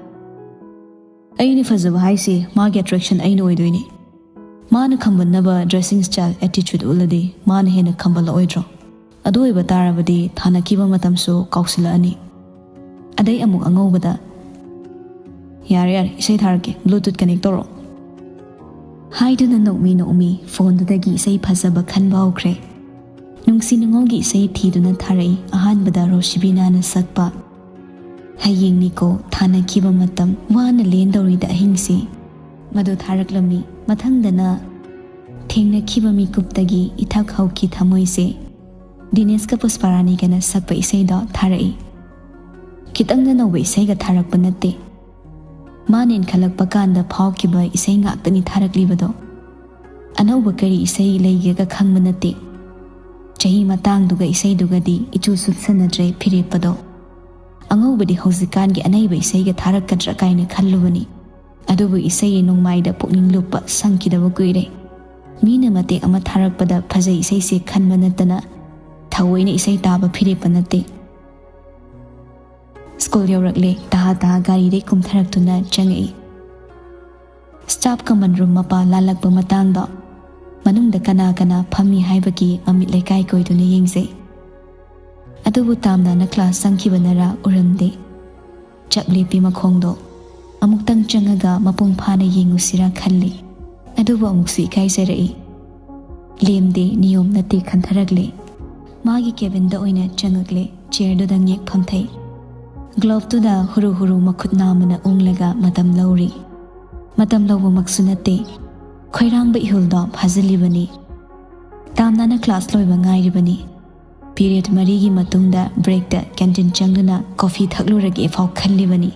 "ꯑꯩꯅ ꯐꯖꯕ ꯍꯥꯏꯁꯦ ꯃꯥꯒꯤ attraction ꯑꯩꯅ ꯑꯣꯏꯗꯣꯏꯅꯤ꯫ ꯃꯥꯅ ꯈꯝꯕꯟꯅꯕ dressing style, attitude ꯎꯠꯂꯗꯤ ꯃꯥꯅ ꯍꯦꯟꯅ ꯈꯝꯕꯜꯂꯛꯑꯣꯏꯗ꯭ꯔꯣ? ꯑꯗꯨ ꯑꯣꯏꯕ ꯇꯥꯔꯕꯗꯤ ꯊꯥꯅꯈꯤꯕ ꯃꯇꯝꯁꯨ ꯀꯥꯎꯁꯤꯜꯂꯛꯑꯅꯤ꯫ ꯑꯗꯩ ꯑꯃꯨꯛ ꯑꯉꯧꯕꯗ, ꯌꯥꯔꯦ, ꯌꯥꯔꯦ, ꯏꯁꯩ ꯊꯥꯔꯛꯀꯦ, Bluetooth connect ꯇꯧꯔꯣ" ꯍꯥꯏꯗꯨꯅ ꯅꯣꯛꯃꯤ ꯅꯣꯛꯃꯤ ꯐꯣꯟꯗꯨꯗꯒꯤ ꯏꯁꯩ ꯐꯖꯕ ꯈꯟꯕ ꯍꯧꯈ꯭ꯔꯦ꯫ ꯅꯨꯡꯁꯤ ꯅꯨꯡꯉꯣꯜꯒꯤ ꯏꯁꯩ ꯊꯤꯗꯨꯅ ꯊꯥꯔꯛꯏ꯫ ꯑꯍꯥꯟꯕꯗ ꯔꯣꯁꯤꯕꯤꯅꯥꯅ ꯁꯛꯄ "ꯍꯌꯦꯡꯅꯤꯀꯣ ꯊꯥꯅꯈꯤꯕ ꯃꯇꯝ, ꯋꯥꯅ ꯂꯦꯟꯗꯧꯔꯤꯗ ꯑꯍꯤꯡꯁꯤ" ꯃꯗꯨ ꯊꯥꯔꯛꯂꯝꯃꯤ꯫ ꯃꯊꯪꯗꯅ "ꯊꯦꯡꯅꯈꯤꯕ ꯃꯤꯀꯨꯞꯇꯒꯤ ꯏꯊꯛ ꯍꯧꯈꯤ ꯊꯃꯣꯏꯁꯦ" ꯗꯤꯅꯦꯁꯀ ꯄꯨꯁꯄꯥꯔꯥꯅꯤꯒꯅ ꯁꯛꯄ ꯏꯁꯩꯗꯣ ꯊꯥꯔꯛꯏ꯫ ꯈꯤꯇꯪꯗ ꯅꯧꯕ ꯏꯁꯩꯒ ꯊꯥꯔꯛꯄ ꯅꯠꯇꯦ꯫ ꯃꯥꯅ ꯏꯟꯈꯠꯂꯛꯄ ꯀꯥꯟꯗ ꯐꯥꯎꯈꯤꯕ ꯏꯁꯩ ꯉꯥꯛꯇꯅꯤ ꯊꯥꯔꯛꯂꯤꯕꯗꯣ꯫ ꯑꯅꯧꯕ ꯀꯔꯤ ꯏꯁꯩ ꯂꯩꯒꯦꯒ ꯈꯪꯕ ꯅꯠꯇꯦ꯫ ꯆꯍꯤ ꯃꯇꯥꯡꯗꯨꯒ ꯏꯁꯩꯗꯨꯒꯗꯤ ꯏꯆꯨ ꯆꯨꯁꯟꯅꯗ꯭ꯔꯦ ꯐꯤꯔꯦꯞꯄꯗꯣ꯫ ꯑꯉꯧꯕꯗꯤ ꯍꯧꯖꯤꯛꯀꯥꯟꯒꯤ ꯑꯅꯩꯕ ꯏꯁꯩꯒ ꯊꯥꯔꯛꯀꯗ꯭ꯔꯥ ꯀꯥꯏꯅ ꯈꯜꯂꯨꯕꯅꯤ꯫ ꯑꯗꯨꯕꯨ ꯏꯁꯩ ꯅꯣꯡꯃꯥꯏꯗ ꯄꯨꯛꯅꯤꯡ ꯂꯨꯞꯄ ꯁꯪꯈꯤꯗꯕ ꯀꯨꯏꯔꯦ꯫ ꯃꯤꯅ ꯃꯇꯦꯛ ꯑꯃ ꯊꯥꯔꯛꯄꯗ ꯐꯖꯩ ꯏꯁꯩꯁꯦ ꯈꯟꯕ ꯅꯠꯇꯅ ꯊꯑꯣꯏꯅ ꯏꯁꯩ ꯇꯥꯕ ꯐꯤꯔꯦꯞꯄ ꯅꯠꯇꯦ꯫ ꯁ꯭ꯀꯨꯜ ꯌꯧꯔꯛꯂꯦ꯫ ꯇꯍꯥ ꯇꯍꯥ ꯒꯥꯔꯤꯗꯩ ꯀꯨꯝꯊꯔꯛꯇꯨꯅ ꯆꯪꯉꯛꯏ꯫ Staff common room ꯃꯄꯥ ꯂꯥꯜꯂꯛꯄ ꯃꯇꯥꯡꯗꯣ ꯃꯅꯨꯡꯗ ꯀꯅꯥ ꯀꯅꯥ ꯐꯝꯃꯤ ꯍꯥꯏꯕꯒꯤ ꯃꯃꯤꯠ ꯂꯩꯀꯥꯏ ꯀꯣꯏꯗꯨꯅ ꯌꯦꯡꯖꯩ꯫ ꯑꯗꯨꯕꯨ ꯇꯥꯝꯅꯥꯅ class ꯆꯪꯈꯤꯕꯅꯔꯥ ꯎꯔꯝꯗꯦ꯫ ꯆꯞ ꯂꯦꯞꯄꯤ ꯃꯈꯣꯡꯗꯣ꯫ ꯑꯃꯨꯛꯇꯪ ꯆꯪꯉꯒ ꯃꯄꯨꯡ ꯐꯥꯅ ꯌꯦꯡꯉꯨꯁꯤꯔꯥ ꯈꯜꯂꯤ꯫ ꯑꯗꯨꯕꯨ ꯑꯃꯨꯛꯁꯨ ꯏꯀꯥꯏꯖꯔꯛꯏ꯫ ꯂꯦꯝꯗꯦ, ꯅꯤꯌꯣꯝ ꯅꯠꯇꯦ ꯈꯟꯊꯔꯛꯂꯦ꯫ ꯃꯥꯒꯤ cabinꯗ ꯑꯣꯏꯅ ꯆꯪꯉꯛꯂꯦ꯫ Chairꯗꯨꯗ ꯉꯦꯛ ꯐꯝꯊꯩ꯫ Globeꯇꯨꯗ ꯍꯨꯔꯨ ꯍꯨꯔꯨ ꯃꯈꯨꯠ ꯅꯥꯝꯃꯅ ꯎꯪꯂꯒ ꯃꯇꯝ ꯂꯧꯔꯤ꯫ ꯃꯇꯝ ꯂꯧꯕꯃꯛꯁꯨ ꯅꯠꯇꯦ꯫ ꯈꯣꯏꯔꯥꯡꯕ ꯏꯍꯨꯜꯗꯣ ꯐꯥꯖꯤꯜꯂꯤꯕꯅꯤ꯫ ꯇꯥꯝꯅꯥꯅ class ꯂꯣꯏꯕ ꯉꯥꯏꯔꯤꯕꯅꯤ꯫ Period ꯃꯔꯤꯒꯤ ꯃꯇꯨꯡꯗ breakꯇ canteen ꯆꯪꯗꯨꯅ coffee ꯊꯛꯂꯨꯔꯒꯦ ꯐꯥꯎ ꯈꯜꯂꯤꯕꯅꯤ꯫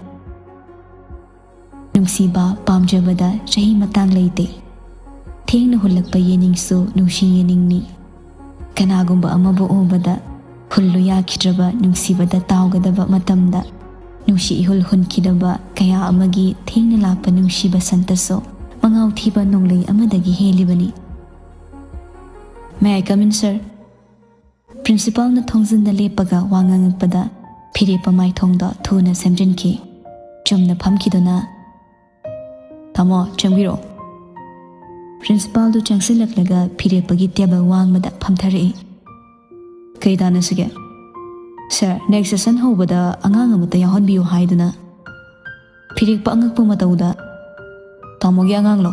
ꯅꯨꯡꯁꯤꯕ, ꯄꯥꯝꯖꯕꯗ ꯆꯍꯤ ꯃꯇꯥꯡ ꯂꯩꯇꯦ꯫ ꯊꯦꯡꯅ ꯍꯨꯜꯂꯛꯄ ꯌꯦꯅꯤꯡꯁꯨ ꯅꯨꯡꯁꯤ ꯌꯦꯅꯤꯡꯅꯤ꯫ ꯀꯅꯥꯒꯨꯝꯕ ꯑꯃꯕꯨ ꯎꯕꯗ ꯍꯨꯜꯂꯨ ꯌꯥꯈꯤꯗ꯭ꯔꯕ ꯅꯨꯡꯁꯤꯕꯗ ꯇꯥꯎꯒꯗꯕ ꯃꯇꯝꯗ, ꯅꯨꯡꯁꯤ ꯏꯍꯨꯜ ꯍꯨꯟꯈꯤꯗꯕ ꯀꯌꯥ ꯑꯃꯒꯤ ꯊꯦꯡꯅ ꯂꯥꯛꯄ ꯅꯨꯡꯁꯤꯕ ꯁꯟꯇꯁꯨ ꯃꯉꯥꯎ ꯊꯤꯕ ꯅꯣꯡꯂꯩ ꯑꯃꯗꯒꯤ ꯍꯦꯜꯂꯤꯕꯅꯤ꯫ "May I come in, sir?" ꯄ꯭ꯔꯤꯟꯁꯤꯄꯥꯜꯅ ꯊꯣꯡꯖꯤꯟꯗ ꯂꯦꯞꯄꯒ ꯋꯥ ꯉꯥꯡꯉꯛꯄꯗ ꯐꯤꯔꯦꯞꯄ ꯃꯥꯏꯊꯣꯡꯗꯣ ꯊꯨꯅ ꯁꯦꯝꯖꯤꯟꯈꯤ꯫ ꯆꯨꯝꯅ ꯐꯝꯈꯤꯗꯨꯅ, "ꯇꯥꯃꯣ, ꯆꯪꯕꯤꯔꯛꯑꯣ꯫" ꯄ꯭ꯔꯤꯟꯁꯤꯄꯥꯜꯗꯨ ꯆꯪꯁꯤꯜꯂꯛꯂꯒ ꯐꯤꯔꯦꯞꯄꯒꯤ ꯇꯦꯕꯜ ꯋꯥꯡꯃꯗ ꯐꯝꯊꯔꯛꯏ꯫ "ꯀꯩ ꯇꯥꯟꯅꯁꯤꯒꯦ?" "ꯁꯥꯔ, ꯅꯦꯛꯁ ꯁꯦꯁꯟ ꯍꯧꯕꯗ ꯑꯉꯥꯡ ꯑꯃꯠꯇ ꯌꯥꯎꯍꯟꯕꯤꯌꯨ ꯍꯥꯏꯗꯨꯅ꯫" ꯐꯤꯔꯦꯞꯄ ꯑꯉꯛꯄ ꯃꯇꯧꯗ, "ꯇꯥꯃꯣꯒꯤ ꯑꯉꯥꯡꯂꯣ?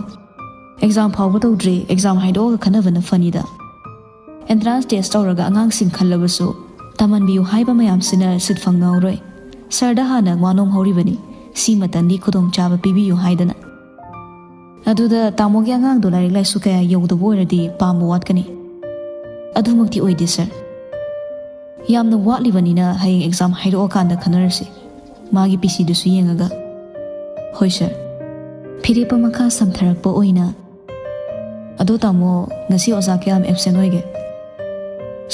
ꯑꯦꯛꯖꯥꯝ ꯐꯥꯎꯕ ꯇꯧꯗ꯭ꯔꯤ, ꯑꯦꯛꯖꯥꯝ ꯍꯥꯏꯗꯣꯛꯑꯒ ꯈꯟꯅꯕꯅ ꯐꯅꯤꯗ꯫ ꯑꯦꯟꯇ꯭ꯔꯥꯟꯁ ꯇꯦꯁ ꯇꯧꯔꯒ ꯑꯉꯥꯡꯁꯤꯡ ꯈꯜꯂꯕꯁꯨ ꯇꯝꯍꯟꯕꯤꯌꯨ ꯍꯥꯏꯕ ꯃꯌꯥꯝꯁꯤꯅ ꯁꯤꯠ ꯐꯪ ꯉꯧꯔꯣꯏ꯫ ꯁꯥꯔꯗ ꯍꯥꯟꯅ ꯋꯥ ꯅꯣꯝꯍꯧꯔꯤꯕꯅꯤ, ꯁꯤꯃꯇꯪꯗꯤ ꯈꯨꯗꯣꯡꯆꯥꯕ ꯄꯤꯕꯤꯌꯨ ꯍꯥꯏꯗꯅ꯫ ꯑꯗꯨꯗ ꯇꯥꯃꯣꯒꯤ ꯑꯉꯥꯡꯗꯣ ꯂꯥꯏꯔꯤꯛ ꯂꯥꯏꯁꯨ ꯀꯌꯥ ꯌꯧꯗꯕ ꯑꯣꯏꯔꯗꯤ ꯄꯥꯝꯕ ꯋꯥꯠꯀꯅꯤ꯫" "ꯑꯗꯨꯃꯛꯇꯤ ꯑꯣꯏꯗꯦ, ꯁꯥꯔ꯫ ꯌꯥꯝꯅ ꯋꯥꯠꯂꯤꯕꯅꯤꯅ ꯍꯌꯦꯡ ꯑꯦꯛꯖꯥꯝ ꯍꯥꯏꯗꯣꯛꯑꯀꯥꯟꯗ ꯈꯟꯅꯔꯁꯤ꯫" ꯃꯥꯒꯤ ꯄꯤ ꯁꯤꯗꯨꯁꯨ ꯌꯦꯡꯉꯒ, "ꯍꯣꯏ, ꯁꯥꯔ꯫" ꯐꯤꯔꯦꯞꯄ ꯃꯈꯥ ꯁꯝꯊꯔꯛꯄ ꯑꯣꯏꯅ, "ꯑꯗꯣ ꯇꯥꯃꯣ, ꯉꯁꯤ ꯑꯣꯖꯥ ꯀꯌꯥꯝ ꯑꯦꯞꯁꯦꯟ ꯑꯣꯏꯒꯦ?"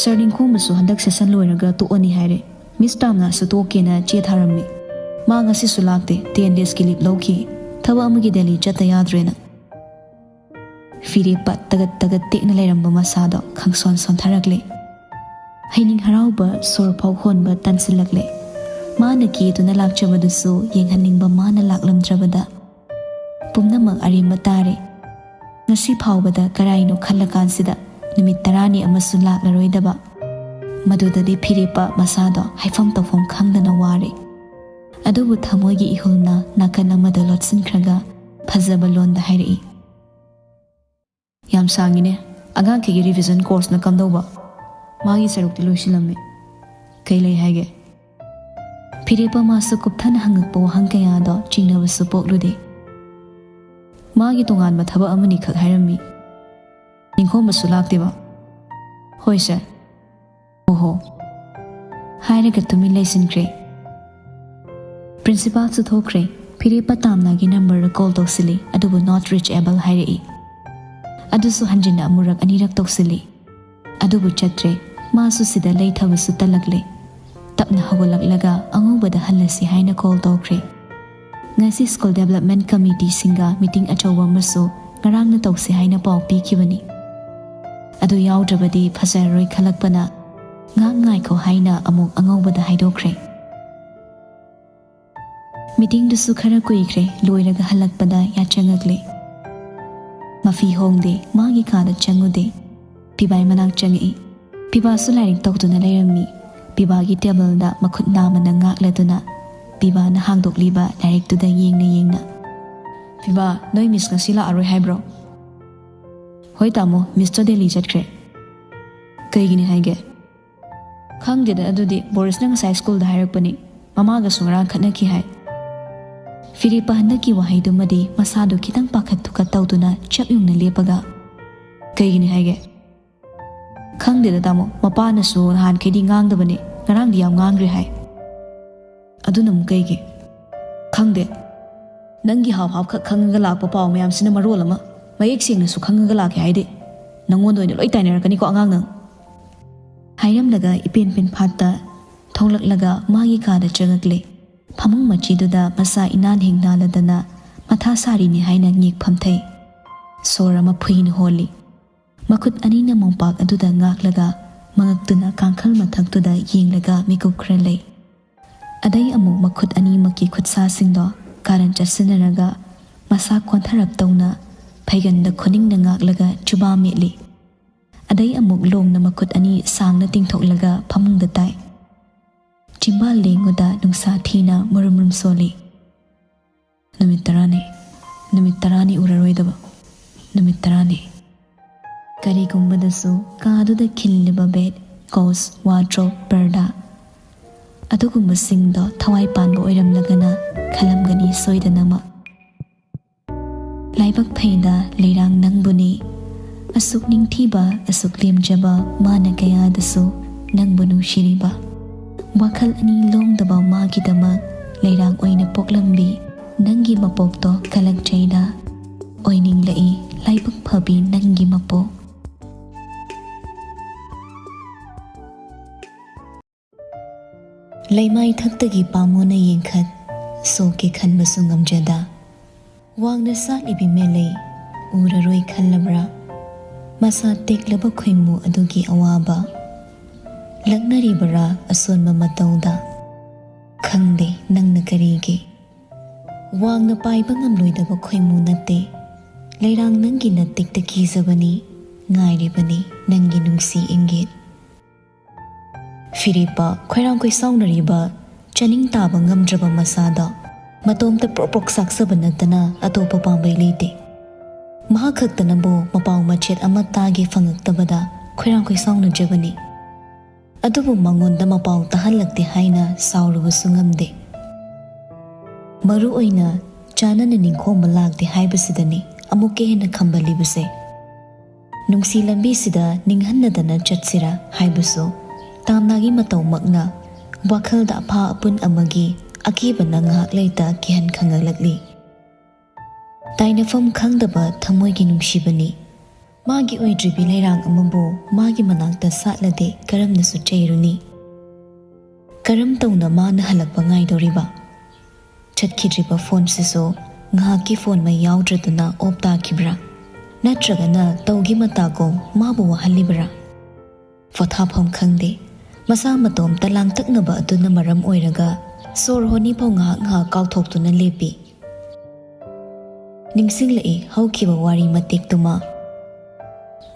"ꯁꯥꯔ ꯅꯤꯡꯈꯣꯝꯕꯁꯨ ꯍꯟꯗꯛ ꯁꯦꯁꯟ ꯂꯣꯏꯔꯒ ꯇꯣꯛꯑꯅꯤ ꯍꯥꯏꯔꯦ꯫ ꯃꯤꯁ ꯇꯥꯝꯅꯥꯁꯨ ꯇꯣꯛꯀꯦꯅ ꯆꯦ ꯊꯥꯔꯝꯃꯤ꯫ ꯃꯥ ꯉꯁꯤꯁꯨ ꯂꯥꯛꯇꯦ, ꯇꯦꯟ ꯗꯦꯖꯀꯤ ꯂꯤꯞ ꯂꯧꯈꯤ꯫ ꯊꯕꯛ ꯑꯃꯒꯤ ꯗꯦꯜꯂꯤ ꯆꯠꯇ ꯌꯥꯗ꯭ꯔꯦꯅ꯫" ꯐꯤꯔꯦꯞꯄ ꯇꯒꯠ ꯇꯒꯠ ꯇꯦꯛꯅ ꯂꯩꯔꯝꯕ ꯃꯁꯥꯗꯣ ꯈꯪꯁꯣꯟ ꯁꯣꯟꯊꯔꯛꯂꯦ꯫ ꯍꯩꯅꯤꯡ ꯍꯔꯥꯎꯕ ꯁꯣꯔ ꯐꯥꯎ ꯍꯣꯟꯕ ꯇꯟꯁꯤꯜꯂꯛꯂꯦ꯫ ꯃꯥꯅ ꯀꯦꯗꯨꯅ ꯂꯥꯛꯆꯕꯗꯨꯁꯨ ꯌꯦꯡꯍꯟꯅꯤꯡꯕ ꯃꯥꯅ ꯂꯥꯛꯂꯝꯗ꯭ꯔꯕꯗ ꯄꯨꯝꯅꯃꯛ ꯑꯔꯦꯝꯕ ꯇꯥꯔꯦ꯫ ꯉꯁꯤ ꯐꯥꯎꯕꯗ ꯀꯔꯥꯏꯅꯣ ꯈꯜꯂꯀꯥꯟꯁꯤꯗ ꯅꯨꯃꯤꯠ ꯇꯔꯥꯅꯤ ꯑꯃꯁꯨ ꯂꯥꯛꯂꯔꯣꯏꯗꯕ꯫ ꯃꯗꯨꯗꯗꯤ ꯐꯤꯔꯦꯞꯄ ꯃꯁꯥꯗꯣ ꯍꯥꯏꯐꯝ ꯇꯧꯐꯝ ꯈꯪꯗꯅ ꯋꯥꯔꯦ꯫ ꯑꯗꯨꯕꯨ ꯊꯃꯣꯏꯒꯤ ꯏꯍꯨꯜꯅ ꯅꯥꯀꯟ ꯑꯃꯗ ꯂꯣꯠꯁꯤꯟꯈ꯭ꯔꯒ ꯐꯖꯕ ꯂꯣꯟꯗ ꯍꯥꯏꯔꯛꯏ, "ꯌꯥꯝ ꯁꯥꯡꯉꯤꯅꯦ꯫ ꯑꯉꯥꯡꯈꯩꯒꯤ ꯔꯤꯚꯤꯖꯟ ꯀꯣꯔꯁꯅ ꯀꯝꯗꯧꯕ?" "ꯃꯥꯒꯤ ꯁꯔꯨꯛꯇꯤ ꯂꯣꯏꯁꯤꯜꯂꯝꯃꯦ꯫ ꯀꯩ ꯂꯩ ꯍꯥꯏꯒꯦ?" ꯐꯤꯔꯦꯞꯄ ꯃꯥꯁꯨ ꯀꯨꯞꯊꯅ ꯍꯪꯉꯛꯄ ꯋꯥꯍꯪ ꯀꯌꯥꯗꯣ ꯆꯤꯡꯅꯕꯁꯨ ꯄꯣꯛꯂꯨꯗꯦ꯫ "ꯃꯥꯒꯤ ꯇꯣꯉꯥꯟꯕ ꯊꯕꯛ ꯑꯃꯅꯤꯈꯛ ꯍꯥꯏꯔꯝꯃꯤ꯫ ꯅꯤꯡꯈꯣꯝꯕꯁꯨ ꯂꯥꯛꯇꯦꯕ?" "ꯍꯣꯏ, ꯁꯥꯔ꯫" "ꯑꯣꯍꯣ꯫" ꯍꯥꯏꯔꯒ ꯇꯨꯃꯤꯟ ꯂꯩꯁꯤꯟꯈ꯭ꯔꯦ꯫ ꯄ꯭ꯔꯤꯟꯁꯤꯄꯥꯜꯁꯨ ꯊꯣꯛꯈ꯭ꯔꯦ꯫ ꯐꯤꯔꯦꯞꯄ ꯇꯥꯝꯅꯥꯒꯤ ꯅꯝꯕꯔꯗ ꯀꯣꯜ ꯇꯧꯁꯤꯜꯂꯤ, ꯑꯗꯨꯕꯨ "Not reachable" ꯍꯥꯏꯔꯛꯏ꯫ ꯑꯗꯨꯁꯨ ꯍꯟꯖꯤꯟꯅ ꯑꯃꯨꯔꯛ ꯑꯅꯤꯔꯛ ꯇꯧꯁꯤꯜꯂꯤ, ꯑꯗꯨꯕꯨ ꯆꯠꯇ꯭ꯔꯦ꯫ ꯃꯥꯁꯨ ꯁꯤꯗ ꯂꯩꯊꯕꯁꯨ ꯇꯜꯂꯛꯂꯦ꯫ ꯇꯞꯅ ꯍꯧꯒꯠꯂꯛꯂꯒ ꯑꯉꯧꯕꯗ ꯍꯜꯂꯁꯤ ꯍꯥꯏꯅ ꯀꯣꯜ ꯇꯧꯈ꯭ꯔꯦ꯫ ꯉꯁꯤ ꯁ꯭ꯀꯨꯜ ꯗꯦꯕꯂꯞꯃꯦꯟ ꯀꯃꯤꯇꯤꯁꯤꯡꯒ ꯃꯤꯇꯤꯡ ꯑꯆꯧꯕ ꯑꯃꯁꯨ ꯉꯔꯥꯡꯅ ꯇꯧꯁꯤ ꯍꯥꯏꯅ ꯄꯥꯎ ꯄꯤꯈꯤꯕꯅꯤ꯫ ꯑꯗꯨ ꯌꯥꯎꯗ꯭ꯔꯕꯗꯤ ꯐꯖꯔꯔꯣꯏ ꯈꯜꯂꯛꯄꯅ ꯉꯥꯏꯍꯥꯛ ꯉꯥꯏꯈꯣ ꯍꯥꯏꯅ ꯑꯃꯨꯛ ꯑꯉꯧꯕꯗ ꯍꯥꯏꯗꯣꯛꯈ꯭ꯔꯦ꯫ ꯃꯤꯇꯤꯡꯗꯨꯁꯨ ꯈꯔ ꯀꯨꯏꯈ꯭ꯔꯦ, ꯂꯣꯏꯔꯒ ꯍꯜꯂꯛꯄꯗ ꯌꯥꯆꯪꯉꯛꯂꯦ꯫ ꯃꯐꯤ ꯍꯣꯡꯗꯦ, ꯃꯥꯒꯤ ꯀꯥꯗ ꯆꯪꯉꯨꯗꯦ꯫ ꯄꯤꯕꯥꯏ ꯃꯅꯥꯛ ꯆꯪꯉꯛꯏ꯫ ꯄꯤꯕꯥꯁꯨ ꯂꯥꯏꯔꯤꯛ ꯇꯧꯗꯨꯅ ꯂꯩꯔꯝꯃꯤ꯫ ꯄꯤꯕꯥꯒꯤ ꯇꯦꯕꯜꯗ ꯃꯈꯨꯠ ꯅꯥꯝꯃꯅ ꯉꯥꯛꯂꯗꯨꯅ ꯄꯤꯕꯥꯅ ꯍꯥꯡꯗꯣꯛꯂꯤꯕ ꯂꯥꯏꯔꯤꯛꯇꯨꯗ ꯌꯦꯡꯅ ꯌꯦꯡꯅ, "ꯄꯤꯕꯥ, ꯅꯣꯏ ꯃꯤꯁ ꯉꯁꯤ ꯂꯥꯛꯑꯔꯣꯏ ꯍꯥꯏꯕ꯭ꯔꯣ?" "ꯍꯣꯏ ꯇꯥꯃꯣ, ꯃꯤꯁꯇꯣ ꯗꯦꯜꯂꯤ ꯆꯠꯈ꯭ꯔꯦ꯫" "ꯀꯩꯒꯤꯅꯤ ꯍꯥꯏꯒꯦ?" "ꯈꯪꯗꯦꯗ, ꯑꯗꯨꯗꯤ ꯕꯣꯔꯤꯁꯅ ꯉꯁꯥꯏ ꯁ꯭ꯀꯨꯜꯗ ꯍꯥꯏꯔꯛꯄꯅꯤ꯫ ꯃꯃꯥꯒꯁꯨ ꯉꯔꯥꯡ ꯈꯠꯅꯈꯤ ꯍꯥꯏ꯫" ꯐꯤꯔꯦꯞꯄ ꯍꯟꯗꯛꯀꯤ ꯋꯥꯍꯩꯗꯨꯃꯗꯤ ꯃꯁꯥꯗꯨ ꯈꯤꯇꯪ ꯄꯥꯈꯠ ꯊꯨꯀꯠ ꯇꯧꯗꯨꯅ ꯆꯞ ꯌꯨꯡꯅ ꯂꯦꯞꯄꯒ, "ꯀꯩꯒꯤꯅꯤ ꯍꯥꯏꯒꯦ?" "ꯈꯪꯗꯦꯗ ꯇꯥꯃꯣ, ꯃꯄꯥꯅꯁꯨ ꯅꯍꯥꯟꯈꯩꯗꯤ ꯉꯥꯡꯗꯕꯅꯦ, ꯉꯔꯥꯡꯗꯤ ꯌꯥꯝ ꯉꯥꯡꯈ꯭ꯔꯦ ꯍꯥꯏ꯫" "ꯑꯗꯨꯅ ꯑꯃꯨꯛ ꯀꯩꯒꯤ?" "ꯈꯪꯗꯦ꯫ ꯅꯪꯒꯤ ꯍꯥꯎ ꯍꯥꯎꯈꯛ ꯈꯪꯉꯒ ꯂꯥꯛꯄ ꯄꯥꯎ ꯃꯌꯥꯝꯁꯤꯅ ꯃꯔꯣꯜ ꯑꯃ, ꯃꯌꯦꯛ ꯁꯦꯡꯅꯁꯨ ꯈꯪꯉꯒ ꯂꯥꯛꯀꯦ ꯍꯥꯏꯗꯦ꯫ ꯅꯪꯉꯣꯟꯗ ꯑꯣꯏꯅ ꯂꯣꯏ ꯇꯥꯏꯅꯔꯛꯀꯅꯤꯀꯣ ꯑꯉꯥꯡ ꯅꯪ꯫" ꯍꯥꯏꯔꯝꯂꯒ ꯏꯄꯦꯟ ꯄꯦꯟ ꯐꯥꯠꯇ ꯊꯣꯛꯂꯛꯂꯒ ꯃꯥꯒꯤ ꯀꯥꯗ ꯆꯪꯉꯛꯂꯦ꯫ ꯐꯃꯨꯡ ꯃꯆꯤꯗꯨꯗ ꯃꯁꯥ ꯏꯅꯥꯟ ꯍꯦꯛ ꯅꯥꯜꯂꯗꯅ ꯃꯊꯥ ꯁꯥꯔꯤꯅꯤ ꯍꯥꯏꯅ ꯉꯦꯛ ꯐꯝꯊꯩ꯫ ꯁꯣꯔ ꯑꯃ ꯐꯨꯏꯅ ꯍꯣꯜꯂꯤ꯫ ꯃꯈꯨꯠ ꯑꯅꯤꯅ ꯃꯣꯝꯄꯥꯛ ꯑꯗꯨꯗ ꯉꯥꯛꯂꯒ ꯃꯉꯛꯇꯨꯅ ꯀꯥꯡꯈꯜ ꯃꯊꯛꯇꯨꯗ ꯌꯦꯡꯂꯒ ꯃꯤꯀꯨꯞ ꯈꯔ ꯂꯩ꯫ ꯑꯗꯩ ꯑꯃꯨꯛ ꯃꯈꯨꯠ ꯑꯅꯤꯃꯛꯀꯤ ꯈꯨꯠꯁꯥꯁꯤꯡꯗꯣ ꯀꯥꯔꯟ ꯆꯠꯁꯤꯟꯅꯔꯒ ꯃꯁꯥ ꯀꯣꯟꯊꯔꯞ ꯇꯧꯅ ꯐꯩꯒꯟꯗ ꯈꯨꯅꯤꯡꯅ ꯉꯥꯛꯂꯒ ꯆꯨꯕꯥ ꯃꯦꯠꯂꯤ꯫ ꯑꯗꯩ ꯑꯃꯨꯛ ꯂꯣꯡꯅ ꯃꯈꯨꯠ ꯑꯅꯤ ꯁꯥꯡꯅ ꯇꯤꯡꯊꯣꯛꯂꯒ ꯐꯃꯨꯡꯗ ꯇꯥꯏ꯫ ꯆꯤꯝꯕꯥꯜ ꯂꯦꯡꯉꯨꯗ ꯅꯨꯡꯁꯥ ꯊꯤꯅ ꯃꯨꯔꯨꯝ ꯃꯨꯔꯨꯝ ꯁꯣꯜꯂꯤ꯫ ꯅꯨꯃꯤꯠ ꯇꯔꯥꯅꯤ, ꯅꯨꯃꯤꯠ ꯇꯔꯥꯅꯤ ꯎꯔꯔꯣꯏꯗꯕ, ꯅꯨꯃꯤꯠ ꯇꯔꯥꯅꯤ꯫ ꯀꯔꯤꯒꯨꯝꯕꯗꯁꯨ ꯀꯥꯗꯨꯗ ꯈꯤꯜꯂꯤꯕ ꯕꯦꯗ, ꯀꯣꯁ, ꯋꯥꯔꯗ꯭ꯔꯣꯞ, ꯄꯔꯗꯥ ꯑꯗꯨꯒꯨꯝꯕꯁꯤꯡꯗꯣ ꯊꯋꯥꯏ ꯄꯥꯟꯕ ꯑꯣꯏꯔꯝꯂꯒꯅ ꯈꯜꯂꯝꯒꯅꯤ ꯁꯣꯏꯗꯅꯃꯛ꯫ ꯂꯥꯏꯕꯛ ꯐꯩꯗ ꯂꯩꯔꯥꯡ ꯅꯪꯕꯨꯅꯤ꯫ ꯑꯁꯨꯛ ꯅꯤꯡꯊꯤꯕ, ꯑꯁꯨꯛ ꯂꯦꯝꯖꯕ ꯃꯥꯅ ꯀꯌꯥꯗꯁꯨ ꯅꯪꯕꯨ ꯅꯨꯡꯁꯤꯔꯤꯕ꯫ ꯋꯥꯈꯜ ꯑꯅꯤ ꯂꯣꯡꯗꯕ ꯃꯥꯒꯤꯗꯃꯛ ꯂꯩꯔꯥꯡ ꯑꯣꯏꯅ ꯄꯣꯛꯂꯝꯕꯤ ꯅꯪꯒꯤ ꯃꯄꯣꯛꯇꯣ ꯀꯂꯛꯆꯩꯗ꯫ ꯑꯣꯏꯅꯤꯡꯂꯛꯏ ꯂꯥꯏꯕꯛ ꯐꯕꯤ ꯅꯪꯒꯤ ꯃꯄꯣꯛ꯫ ꯂꯩꯃꯥꯏ ꯊꯛꯇꯒꯤ ꯄꯥꯃꯣꯅ ꯌꯦꯡꯈꯠ, ꯁꯣꯛꯀꯦ ꯈꯟꯕꯁꯨ ꯉꯝꯖꯗ꯫ ꯋꯥꯡꯅ ꯁꯥꯠꯂꯤꯕꯤ ꯃꯦꯂꯩ ꯎꯔꯔꯣꯏ ꯈꯜꯂꯕ꯭ꯔꯥ? ꯃꯁꯥ ꯇꯦꯛꯂꯕ ꯈꯣꯏꯃꯨ ꯑꯗꯨꯒꯤ ꯑꯋꯥꯕ ꯂꯛꯅꯔꯤꯕꯔꯥ ꯑꯁꯣꯟꯕ ꯃꯇꯧꯗ? ꯈꯪꯗꯦ ꯅꯪꯅ ꯀꯔꯤꯒꯤ ꯋꯥꯡꯅ ꯄꯥꯏꯕ ꯉꯝꯂꯣꯏꯗꯕ ꯈꯣꯏꯃꯨ ꯅꯠꯇꯦ꯫ ꯂꯩꯔꯥꯡ ꯅꯪꯒꯤ ꯅꯇꯤꯛꯇ ꯀꯤꯖꯕꯅꯤ, ꯉꯥꯏꯔꯤꯕꯅꯤ ꯅꯪꯒꯤ ꯅꯨꯡꯁꯤ ꯏꯪꯒꯤꯠ꯫ ꯐꯤꯔꯦꯞꯄ ꯈꯣꯏꯔꯥꯡ ꯈꯣꯏꯁꯥꯎꯅꯔꯤꯕ, ꯆꯥꯅꯤꯡ ꯇꯥꯕ ꯉꯝꯗ꯭ꯔꯕ ꯃꯁꯥꯗ ꯃꯇꯣꯝꯇ ꯄ꯭ꯔꯣꯛ ꯄ꯭ꯔꯣꯛ ꯁꯥꯛꯆꯕ ꯅꯠꯇꯅ ꯑꯇꯣꯞꯄ ꯄꯥꯝꯕꯩ ꯂꯩꯇꯦ꯫ ꯃꯍꯥꯛ ꯈꯛꯇꯅꯕꯨ ꯃꯄꯥꯎ ꯃꯆꯦꯠ ꯑꯃ ꯇꯥꯒꯦ ꯐꯪꯉꯛꯇꯕꯗ ꯈꯣꯏꯔꯥꯡ ꯈꯣꯏꯁꯥꯎꯅꯖꯕꯅꯤ꯫ ꯑꯗꯨꯕꯨ ꯃꯉꯣꯟꯗ ꯃꯄꯥꯎ ꯇꯥꯍꯜꯂꯛꯇꯦ ꯍꯥꯏꯅ ꯁꯥꯎꯔꯨꯕꯁꯨ ꯉꯝꯗꯦ꯫ ꯃꯔꯨ ꯑꯣꯏꯅ ꯆꯥꯅꯅ ꯅꯤꯡꯈꯣꯝꯕ ꯂꯥꯛꯇꯦ ꯍꯥꯏꯕꯁꯤꯗꯅꯤ ꯑꯃꯨꯛꯀ ꯍꯦꯟꯅ ꯈꯝꯕꯜꯂꯤꯕꯁꯦ꯫ ꯅꯨꯡꯁꯤ ꯂꯝꯕꯤꯁꯤꯗ ꯅꯤꯡꯍꯟꯅꯗꯅ ꯆꯠꯁꯤꯔꯥ ꯍꯥꯏꯕꯁꯨ ꯇꯥꯝꯅꯥꯒꯤ ꯃꯇꯧꯃꯛꯅ ꯋꯥꯈꯜꯗ ꯑꯐꯥ ꯑꯄꯨꯟ ꯑꯃꯒꯤ ꯑꯀꯤꯕꯅ ꯉꯥꯏꯍꯥꯛ ꯂꯩꯇ ꯀꯤꯍꯟ ꯈꯪꯍꯜꯂꯛꯂꯤ꯫ ꯇꯥꯏꯅꯐꯝ ꯈꯪꯗꯕ ꯊꯃꯣꯏꯒꯤ ꯅꯨꯡꯁꯤꯕꯅꯤ꯫ ꯃꯥꯒꯤ ꯑꯣꯏꯗ꯭ꯔꯤꯕꯤ ꯂꯩꯔꯥꯡ ꯑꯃꯕꯨ ꯃꯥꯒꯤ ꯃꯅꯥꯛꯇ ꯁꯥꯠꯂꯗꯤ ꯀꯔꯝꯅꯁꯨ ꯆꯩꯔꯨꯅꯤ? ꯀꯔꯝ ꯇꯧꯅ ꯃꯥꯅ ꯍꯜꯂꯛꯄ ꯉꯥꯏꯗꯧꯔꯤꯕ? ꯆꯠꯈꯤꯗ꯭ꯔꯤꯕ ꯐꯣꯟꯁꯤꯁꯨ ꯉꯥꯏꯍꯥꯛꯀꯤ ꯐꯣꯟ ꯃꯩ ꯌꯥꯎꯗ꯭ꯔꯗꯨꯅ ꯑꯣꯞ ꯇꯥꯈꯤꯕ꯭ꯔꯥ? ꯅꯠꯇ꯭ꯔꯒꯅ ꯇꯧꯒꯤ ꯃꯇꯥꯒꯨꯝ ꯃꯥꯕꯨ ꯋꯥꯍꯜꯂꯤꯕꯔꯥ? ꯄꯣꯊꯥꯐꯝ ꯈꯪꯗꯦ꯫ ꯃꯁꯥ ꯃꯇꯣꯝꯇ ꯂꯥꯡꯇꯛꯅꯕ ꯑꯗꯨꯅ ꯃꯔꯝ ꯑꯣꯏꯔꯒ ꯁꯣꯔ ꯍꯣꯟꯅꯤꯐꯥꯎ ꯉꯥꯏꯍꯥꯛ ꯉꯥꯏꯍꯥꯛ ꯀꯥꯎꯊꯣꯛꯇꯨꯅ ꯂꯦꯞꯄꯤ꯫ ꯅꯤꯡꯁꯤꯡꯂꯛꯏ ꯍꯧꯈꯤꯕ ꯋꯥꯔꯤ ꯃꯇꯦꯛꯇꯨꯃ꯫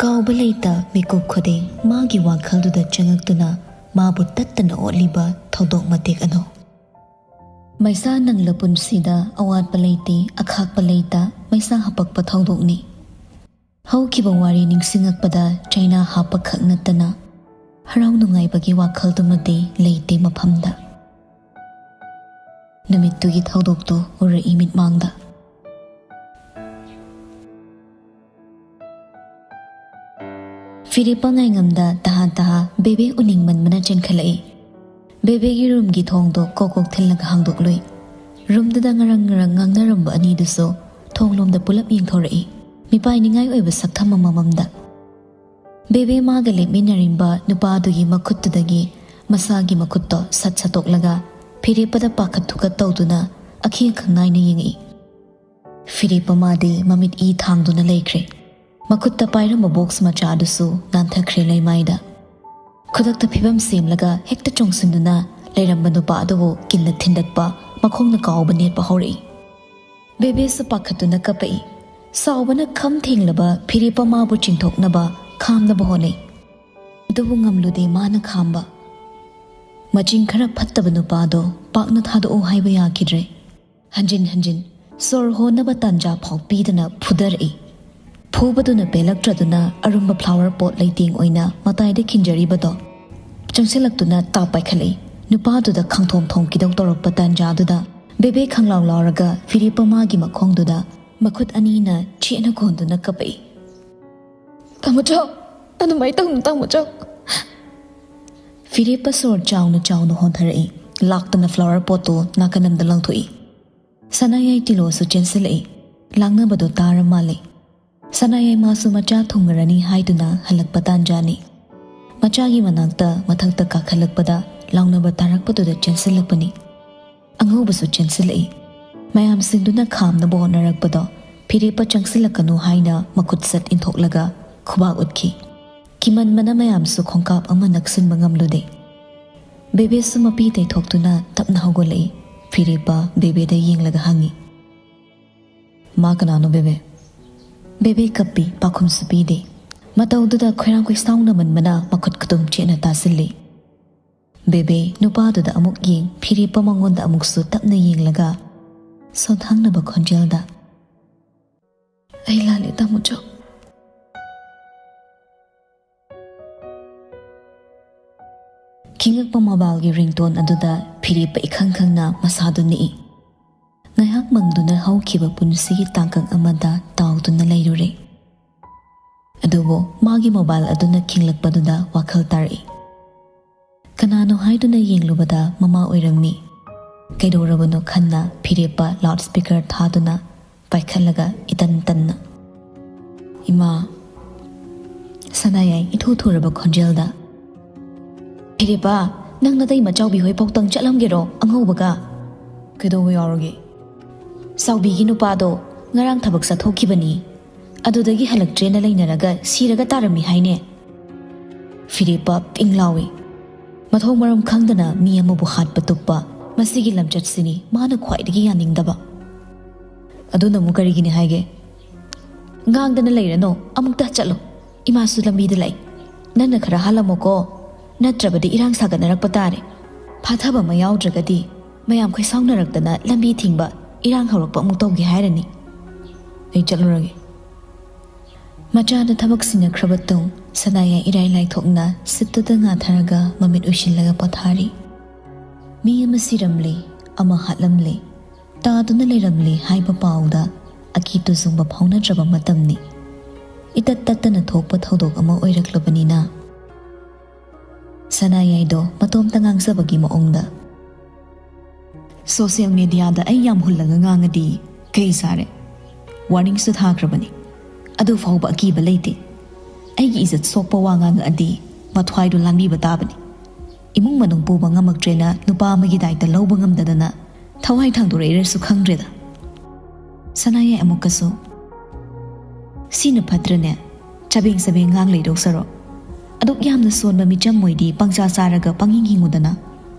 ꯀꯥꯎꯕ ꯂꯩꯇ ꯃꯤꯀꯨꯞ ꯈꯨꯗꯤꯡ ꯃꯥꯒꯤ ꯋꯥꯈꯜꯗꯨꯗ ꯆꯪꯉꯛꯇꯨꯅ ꯃꯥꯕꯨ ꯇꯠꯇꯅ ꯑꯣꯠꯂꯤꯕ ꯊꯧꯗꯣꯛ ꯃꯇꯦꯛ ꯑꯗꯣ꯫ ꯃꯩꯁꯥ ꯅꯪꯂ ꯄꯨꯟꯁꯤꯗ ꯑꯋꯥꯠꯄ ꯂꯩꯇꯦ, ꯑꯈꯥꯛꯄ ꯂꯩꯇ ꯃꯩꯁꯥ ꯍꯥꯄꯛꯄ ꯊꯧꯗꯣꯛꯅꯤ꯫ ꯍꯧꯈꯤꯕ ꯋꯥꯔꯤ ꯅꯤꯡꯁꯤꯡꯉꯛꯄꯗ ꯆꯩꯅꯥ ꯍꯥꯞꯄꯈꯛ ꯅꯠꯇꯅ ꯍꯔꯥꯎ ꯅꯨꯡꯉꯥꯏꯕꯒꯤ ꯋꯥꯈꯜꯗꯨꯃꯗꯤ ꯂꯩꯇꯦ ꯃꯐꯝꯗ꯫ ꯅꯨꯃꯤꯠꯇꯨꯒꯤ ꯊꯧꯗꯣꯛꯇꯨ ꯎꯔꯛꯏ ꯃꯤꯠꯃꯥꯡꯗ꯫ ꯐꯤꯔꯦꯞꯄ ꯉꯥꯏꯉꯝꯗ ꯇꯍꯥ ꯇꯍꯥ ꯕꯦꯕꯦ ꯎꯅꯤꯡꯃꯟꯕꯅ ꯆꯦꯟꯈꯠꯂꯛꯏ꯫ ꯕꯦꯕꯦꯒꯤ ꯔꯨꯝꯒꯤ ꯊꯣꯡꯗꯣ ꯀꯣꯛ ꯀꯣꯛ ꯊꯤꯜꯂꯒ ꯍꯥꯡꯗꯣꯛꯂꯨꯏ꯫ ꯔꯨꯝꯗꯨꯗ ꯉꯔꯪ ꯉꯔꯪ ꯉꯥꯡꯅꯔꯝꯕ ꯑꯅꯤꯗꯨꯁꯨ ꯊꯣꯡꯂꯣꯝꯗ ꯄꯨꯂꯞ ꯌꯦꯡꯊꯣꯔꯛꯏ, ꯃꯤꯄꯥꯏꯅꯤꯡꯉꯥꯏ ꯑꯣꯏꯕ ꯁꯛꯊꯝ ꯑꯃꯃꯝꯗ꯫ ꯕꯦꯕꯦ ꯃꯥꯒ ꯂꯦꯞꯃꯤꯟꯅꯔꯤꯕ ꯅꯨꯄꯥꯗꯨꯒꯤ ꯃꯈꯨꯠꯇꯨꯗꯒꯤ ꯃꯁꯥꯒꯤ ꯃꯈꯨꯠꯇꯣ ꯁꯠ ꯁꯠꯇꯣꯛꯂꯒ ꯐꯤꯔꯦꯞꯄꯗ ꯄꯥꯈꯠ ꯊꯨꯀꯠ ꯇꯧꯗꯨꯅ ꯑꯈꯦꯡ ꯑꯈꯪ ꯅꯥꯏꯅ ꯌꯦꯡꯉꯛꯏ꯫ ꯐꯤꯔꯦꯞꯄ ꯃꯥꯗꯤ ꯃꯃꯤꯠ ꯏ ꯊꯥꯡꯗꯨꯅ ꯂꯩꯈ꯭ꯔꯦ꯫ ꯃꯈꯨꯠꯇ ꯄꯥꯏꯔꯝꯕ ꯕꯣꯛꯁ ꯃꯆꯥꯗꯨꯁꯨ ꯅꯥꯟꯊꯈ꯭ꯔꯦ ꯂꯩꯃꯥꯏꯗ꯫ ꯈꯨꯗꯛꯇ ꯐꯤꯕꯝ ꯁꯦꯝꯂꯒ ꯍꯦꯛꯇ ꯆꯣꯡꯁꯤꯟꯗꯨꯅ ꯂꯩꯔꯝꯕ ꯅꯨꯄꯥ ꯑꯗꯨꯕꯨ ꯀꯤꯟꯅ ꯊꯤꯟꯗꯠꯄ, ꯃꯈꯣꯡꯅ ꯀꯥꯎꯕ ꯅꯦꯠꯄ ꯍꯧꯔꯛꯏ꯫ ꯕꯦꯕꯦꯁꯨ ꯄꯥꯈꯠꯇꯨꯅ ꯀꯞꯄꯛꯏ꯫ ꯁꯥꯎꯕꯅ ꯈꯝ ꯊꯦꯡꯂꯕ ꯐꯤꯔꯦꯞꯄ ꯃꯥꯕꯨ ꯆꯤꯡꯊꯣꯛꯅꯕ, ꯈꯥꯝꯅꯕ ꯍꯣꯠꯅꯩ꯫ ꯑꯗꯨꯕꯨ ꯉꯝꯂꯨꯗꯦ ꯃꯥꯅ ꯈꯥꯝꯕ꯫ ꯃꯆꯤꯡ ꯈꯔ ꯐꯠꯇꯕ ꯅꯨꯄꯥꯗꯣ ꯄꯥꯛꯅ ꯊꯥꯗꯣꯛꯎ ꯍꯥꯏꯕ ꯌꯥꯈꯤꯗ꯭ꯔꯦ꯫ ꯍꯟꯖꯤꯟ ꯍꯟꯖꯤꯟ ꯁꯣꯔ ꯍꯣꯟꯅꯕ ꯇꯥꯟꯖꯥ ꯐꯥꯎ ꯄꯤꯗꯅ ꯐꯨꯗꯔꯛꯏ꯫ ꯐꯨꯕꯗꯨꯅ ꯄꯦꯜꯂꯛꯇ꯭ꯔꯗꯨꯅ ꯑꯔꯨꯝꯕ ꯐ꯭ꯂꯥꯋꯔ ꯄꯣꯠ ꯂꯩꯇꯦꯡ ꯑꯣꯏꯅ ꯃꯇꯥꯏꯗ ꯈꯤꯟꯖꯔꯤꯕꯗꯣ ꯆꯪꯁꯤꯜꯂꯛꯇꯨꯅ ꯇꯥꯞ ꯄꯥꯏꯈꯠꯂꯛꯏ꯫ ꯅꯨꯄꯥꯗꯨꯗ ꯈꯪꯊꯣꯝ ꯊꯣꯝꯈꯤꯗꯧ ꯇꯧꯔꯛꯄ ꯇꯥꯟꯖꯥꯗꯨꯗ ꯕꯦꯕꯦ ꯈꯪꯂꯥꯎ ꯂꯥꯎꯔꯒ ꯐꯤꯔꯦꯞꯄ ꯃꯥꯒꯤ ꯃꯈꯣꯡꯗꯨꯗ ꯃꯈꯨꯠ ꯑꯅꯤꯅ ꯆꯦꯠꯅ ꯀꯣꯟꯗꯨꯅ ꯀꯞꯄꯛꯏ꯫ "ꯇꯥꯃꯣꯆꯧ, ꯑꯗꯨꯃꯥꯏꯅ ꯇꯧꯅꯨ ꯇꯥꯃꯣꯆꯧ!" ꯐꯤꯔꯦꯞꯄ ꯁꯣꯔ ꯆꯥꯎꯅ ꯆꯥꯎꯅ ꯍꯣꯟꯊꯔꯛꯏ꯫ ꯂꯥꯛꯇꯅ ꯐ꯭ꯂꯥꯋꯔ ꯄꯣꯠꯇꯨ ꯅꯥꯀꯟ ꯑꯃꯗ ꯂꯪꯊꯣꯛꯏ꯫ ꯁꯅꯥꯌꯥꯏ ꯇꯤꯂꯣꯁꯨ ꯆꯦꯟꯁꯤꯜꯂꯛꯏ꯫ ꯂꯥꯡꯅꯕꯗꯣ ꯇꯥꯔ ꯃꯥꯜꯂꯦ꯫ ꯁꯅꯥꯌꯥꯏ ꯃꯥꯁꯨ ꯃꯆꯥ ꯊꯨꯡꯉꯔꯅꯤ ꯍꯥꯏꯗꯨꯅ ꯍꯜꯂꯛꯄ ꯇꯥꯟꯖꯥꯅꯤ꯫ ꯃꯆꯥꯒꯤ ꯃꯅꯥꯛꯇ ꯃꯊꯛꯇ ꯀꯥꯈꯠꯂꯛꯄꯗ ꯂꯥꯎꯅꯕ ꯇꯥꯔꯛꯄꯗꯨꯗ ꯆꯦꯟꯁꯤꯜꯂꯛꯄꯅꯤ꯫ ꯑꯉꯧꯕꯁꯨ ꯆꯦꯟꯁꯤꯜꯂꯛꯏ꯫ ꯃꯌꯥꯝꯁꯤꯡꯗꯨꯅ ꯈꯥꯝꯅꯕ ꯍꯣꯠꯅꯔꯛꯄꯗꯣ ꯐꯤꯔꯦꯞꯄ ꯆꯪꯁꯤꯜꯂꯛꯀꯅꯨ ꯍꯥꯏꯅ ꯃꯈꯨꯠ ꯁꯠ ꯏꯟꯊꯣꯛꯂꯒ ꯈꯨꯕꯥꯛ ꯎꯠꯈꯤ꯫ ꯀꯤꯃꯟꯕꯅ ꯃꯌꯥꯝꯁꯨ ꯈꯣꯡꯀꯥꯞ ꯑꯃ ꯅꯛꯁꯤꯟꯕ ꯉꯝꯂꯨꯗꯦ꯫ ꯕꯦꯕꯦꯁꯨ ꯃꯄꯤ ꯇꯩꯊꯣꯛꯇꯨꯅ ꯇꯞꯅ ꯍꯧꯒꯠꯂꯛꯏ꯫ ꯐꯤꯔꯦꯞꯄ ꯕꯦꯕꯦꯗ ꯌꯦꯡꯂꯒ ꯍꯪꯉꯤ, "ꯃꯥ ꯀꯅꯥꯅꯣ ꯕꯦꯕꯦ?" ꯕꯦꯕꯦ ꯀꯞꯄꯤ, ꯄꯥꯈꯨꯝꯁꯨ ꯄꯤꯗꯦ꯫ ꯃꯇꯧꯗꯨꯗ ꯈꯣꯏꯔꯥꯡ ꯈꯣꯏꯁꯥꯎꯅꯃꯟꯕꯅ ꯃꯈꯨꯠ ꯈꯨꯇꯨꯝ ꯆꯦꯠꯅ ꯇꯥꯁꯤꯜꯂꯤ꯫ ꯕꯦꯕꯦ ꯅꯨꯄꯥꯗꯨꯗ ꯑꯃꯨꯛ ꯌꯦꯡ, ꯐꯤꯔꯦꯞꯄ ꯃꯉꯣꯟꯗ ꯑꯃꯨꯛꯁꯨ ꯇꯞꯅ ꯌꯦꯡꯂꯒ, ꯁꯣꯟꯊꯥꯡꯅꯕ ꯈꯣꯟꯖꯦꯜꯗ, "ꯑꯩ ꯂꯥꯜꯂꯦ ꯇꯥꯃꯣꯆꯧ꯫" ꯈꯤꯡꯉꯛꯄ ꯃꯣꯕꯥꯏꯜꯒꯤ ꯔꯤꯡꯇꯣꯟ ꯑꯗꯨꯗ ꯐꯤꯔꯦꯞꯄ ꯏꯈꯪ ꯈꯪꯅ ꯃꯁꯥꯗꯨ ꯅꯤꯛꯏ꯫ ꯉꯥꯏꯍꯥꯛ ꯃꯪꯗꯨꯅ ꯍꯧꯈꯤꯕ ꯄꯨꯟꯁꯤꯒꯤ ꯇꯥꯡꯀꯛ ꯑꯃꯗ ꯇꯥꯎꯗꯨꯅ ꯂꯩꯔꯨꯔꯦ꯫ ꯑꯗꯨꯕꯨ ꯃꯥꯒꯤ ꯃꯣꯕꯥꯏꯜ ꯑꯗꯨꯅ ꯈꯤꯡꯂꯛꯄꯗꯨꯗ ꯋꯥꯈꯜ ꯇꯥꯔꯛꯏ꯫ ꯀꯅꯥꯅꯣ ꯍꯥꯏꯗꯨꯅ ꯌꯦꯡꯂꯨꯕꯗ ꯃꯃꯥ ꯑꯣꯏꯔꯝꯃꯤ꯫ ꯀꯩꯗꯧꯔꯕꯅꯣ ꯈꯟꯅ ꯐꯤꯔꯦꯞꯄ ꯂꯥꯎꯠ ꯁ꯭ꯄꯤꯀꯔ ꯊꯥꯗꯨꯅ ꯄꯥꯏꯈꯠꯂꯒ ꯏꯇꯟ ꯇꯟꯅ, "ꯏꯃꯥ!" ꯁꯅꯥꯌꯥꯏ ꯏꯊꯨ ꯊꯨꯔꯕ ꯈꯣꯟꯖꯦꯜꯗ, "ꯐꯤꯔꯦꯞꯄ, "ꯅꯪ ꯅꯇꯩ ꯃꯆꯥꯎꯕꯤ ꯍꯣꯏ ꯐꯥꯎꯇꯪ ꯆꯠꯂꯝꯒꯦꯔꯣ ꯑꯉꯧꯕꯒ?" "ꯀꯩꯗꯧꯕ ꯌꯥꯎꯔꯒꯦ?" "ꯆꯥꯎꯕꯤꯒꯤ ꯅꯨꯄꯥꯗꯣ ꯉꯔꯥꯡ ꯊꯕꯛ ꯆꯠꯊꯣꯛꯈꯤꯕꯅꯤ꯫ ꯑꯗꯨꯗꯒꯤ ꯍꯜꯂꯛꯇ꯭ꯔꯦꯅ ꯂꯩꯅꯔꯒ ꯁꯤꯔꯒ ꯇꯥꯔꯝꯃꯤ ꯍꯥꯏꯅꯦ꯫" ꯐꯤꯔꯦꯞꯄ ꯄꯤꯡ ꯂꯥꯎꯏ꯫ ꯃꯊꯣꯡ ꯃꯔꯝ ꯈꯪꯗꯅ ꯃꯤ ꯑꯃꯕꯨ ꯍꯥꯠꯄ ꯇꯨꯞꯄ, ꯃꯁꯤꯒꯤ ꯂꯝꯆꯠꯁꯤꯅꯤ ꯃꯥꯅ ꯈ꯭ꯋꯥꯏꯗꯒꯤ ꯌꯥꯅꯤꯡꯗꯕ꯫ "ꯑꯗꯨꯅ ꯑꯃꯨꯛ ꯀꯔꯤꯒꯤꯅꯤ ꯍꯥꯏꯒꯦ?" "ꯉꯥꯡꯗꯅ ꯂꯩꯔꯅꯣ, ꯑꯃꯨꯛꯇ ꯆꯠꯂꯣ꯫ ꯏꯃꯥꯁꯨ ꯂꯝꯕꯤꯗ ꯂꯩ꯫ ꯅꯪꯅ ꯈꯔ ꯍꯥꯜꯂꯝꯃꯣꯀꯣ, ꯅꯠꯇ꯭ꯔꯕꯗꯤ ꯏꯔꯥꯡ ꯁꯥꯒꯠꯅꯔꯛꯄ ꯇꯥꯔꯦ꯫ ꯐꯥꯊꯕ ꯑꯃ ꯌꯥꯎꯗ꯭ꯔꯒꯗꯤ ꯃꯌꯥꯝ ꯈꯣꯏꯁꯥꯎꯅꯔꯛꯇꯅ ꯂꯝꯕꯤ ꯊꯤꯡꯕ, ꯏꯔꯥꯡ ꯍꯧꯔꯛꯄ ꯑꯃꯨꯛ ꯇꯧꯒꯦ ꯍꯥꯏꯔꯅꯤ꯫ ꯑꯩ ꯆꯠꯂꯨꯔꯒꯦ꯫" ꯃꯆꯥꯗ ꯊꯕꯛ ꯁꯤꯟꯅꯈ꯭ꯔꯕ ꯇꯧ, ꯁꯅꯥꯌꯥꯏ ꯏꯔꯥꯏ ꯂꯥꯏꯊꯣꯛꯅ ꯁꯤꯠꯇꯨꯗ ꯉꯥꯊꯔꯒ ꯃꯃꯤꯠ ꯎꯏꯁꯤꯜꯂꯒ ꯄꯣꯊꯥꯔꯤ꯫ ꯃꯤ ꯑꯃ ꯁꯤꯔꯝꯂꯦ, ꯑꯃ ꯍꯥꯠꯂꯝꯂꯦ, ꯇꯥꯗꯨꯅ ꯂꯩꯔꯝꯂꯦ ꯍꯥꯏꯕ ꯄꯥꯎꯗ ꯑꯀꯤ ꯇꯨꯖꯨꯡꯕ ꯐꯥꯎꯅꯗ꯭ꯔꯕ ꯃꯇꯝꯅꯤ꯫ ꯏꯇꯠ ꯇꯠꯇꯅ ꯊꯣꯛꯄ ꯊꯧꯗꯣꯛ ꯑꯃ ꯑꯣꯏꯔꯛꯂꯕꯅꯤꯅ꯫ ꯁꯅꯥꯌꯥꯏꯗꯣ ꯃꯇꯣꯝꯇ ꯉꯥꯡꯖꯕꯒꯤ ꯃꯑꯣꯡꯗ, "ꯁꯣꯁꯤꯌꯦꯜ ꯃꯦꯗꯤꯌꯥꯗ ꯑꯩ ꯌꯥꯝ ꯍꯨꯜꯂꯒ ꯉꯥꯡꯉꯗꯤ ꯀꯩ ꯆꯥꯔꯦ? ꯋꯥꯔꯅꯤꯡꯁꯨ ꯊꯥꯈ꯭ꯔꯕꯅꯤ꯫ ꯑꯗꯨ ꯐꯥꯎꯕ ꯑꯀꯤꯕ ꯂꯩꯇꯦ꯫ ꯑꯩꯒꯤ ꯏꯖꯠ ꯁꯣꯛꯄ ꯋꯥ ꯉꯥꯡꯉꯛꯑꯗꯤ ꯃꯊ꯭ꯋꯥꯏꯗꯣ ꯂꯥꯡꯕꯤꯕ ꯇꯥꯕꯅꯤ꯫ ꯏꯃꯨꯡ ꯃꯅꯨꯡ ꯄꯨꯕ ꯉꯝꯃꯛꯇ꯭ꯔꯦꯅ ꯅꯨꯄꯥ ꯑꯃꯒꯤ ꯗꯥꯏꯇ ꯂꯧꯕ ꯉꯝꯗꯗꯅ ꯊꯋꯥꯏ ꯊꯥꯡꯗꯣꯔꯛꯏꯔꯁꯨ ꯈꯪꯗ꯭ꯔꯦꯗ꯫" ꯁꯅꯥꯌꯥꯏ ꯑꯃꯨꯛꯀꯁꯨ, "ꯁꯤꯅ ꯐꯠꯇ꯭ꯔꯅꯦ? ꯆꯕꯦꯡ ꯆꯕꯦꯡ ꯉꯥꯡ ꯂꯩꯗꯧ ꯁꯔꯨꯛ꯫ ꯑꯗꯨꯛ ꯌꯥꯝꯅ ꯁꯣꯟꯕ ꯃꯤꯆꯝ ꯑꯣꯏꯗꯤ ꯄꯪꯆꯥ ꯆꯥꯔꯒ ꯄꯪꯍꯤꯡ ꯍꯤꯡꯉꯨꯗꯅ꯫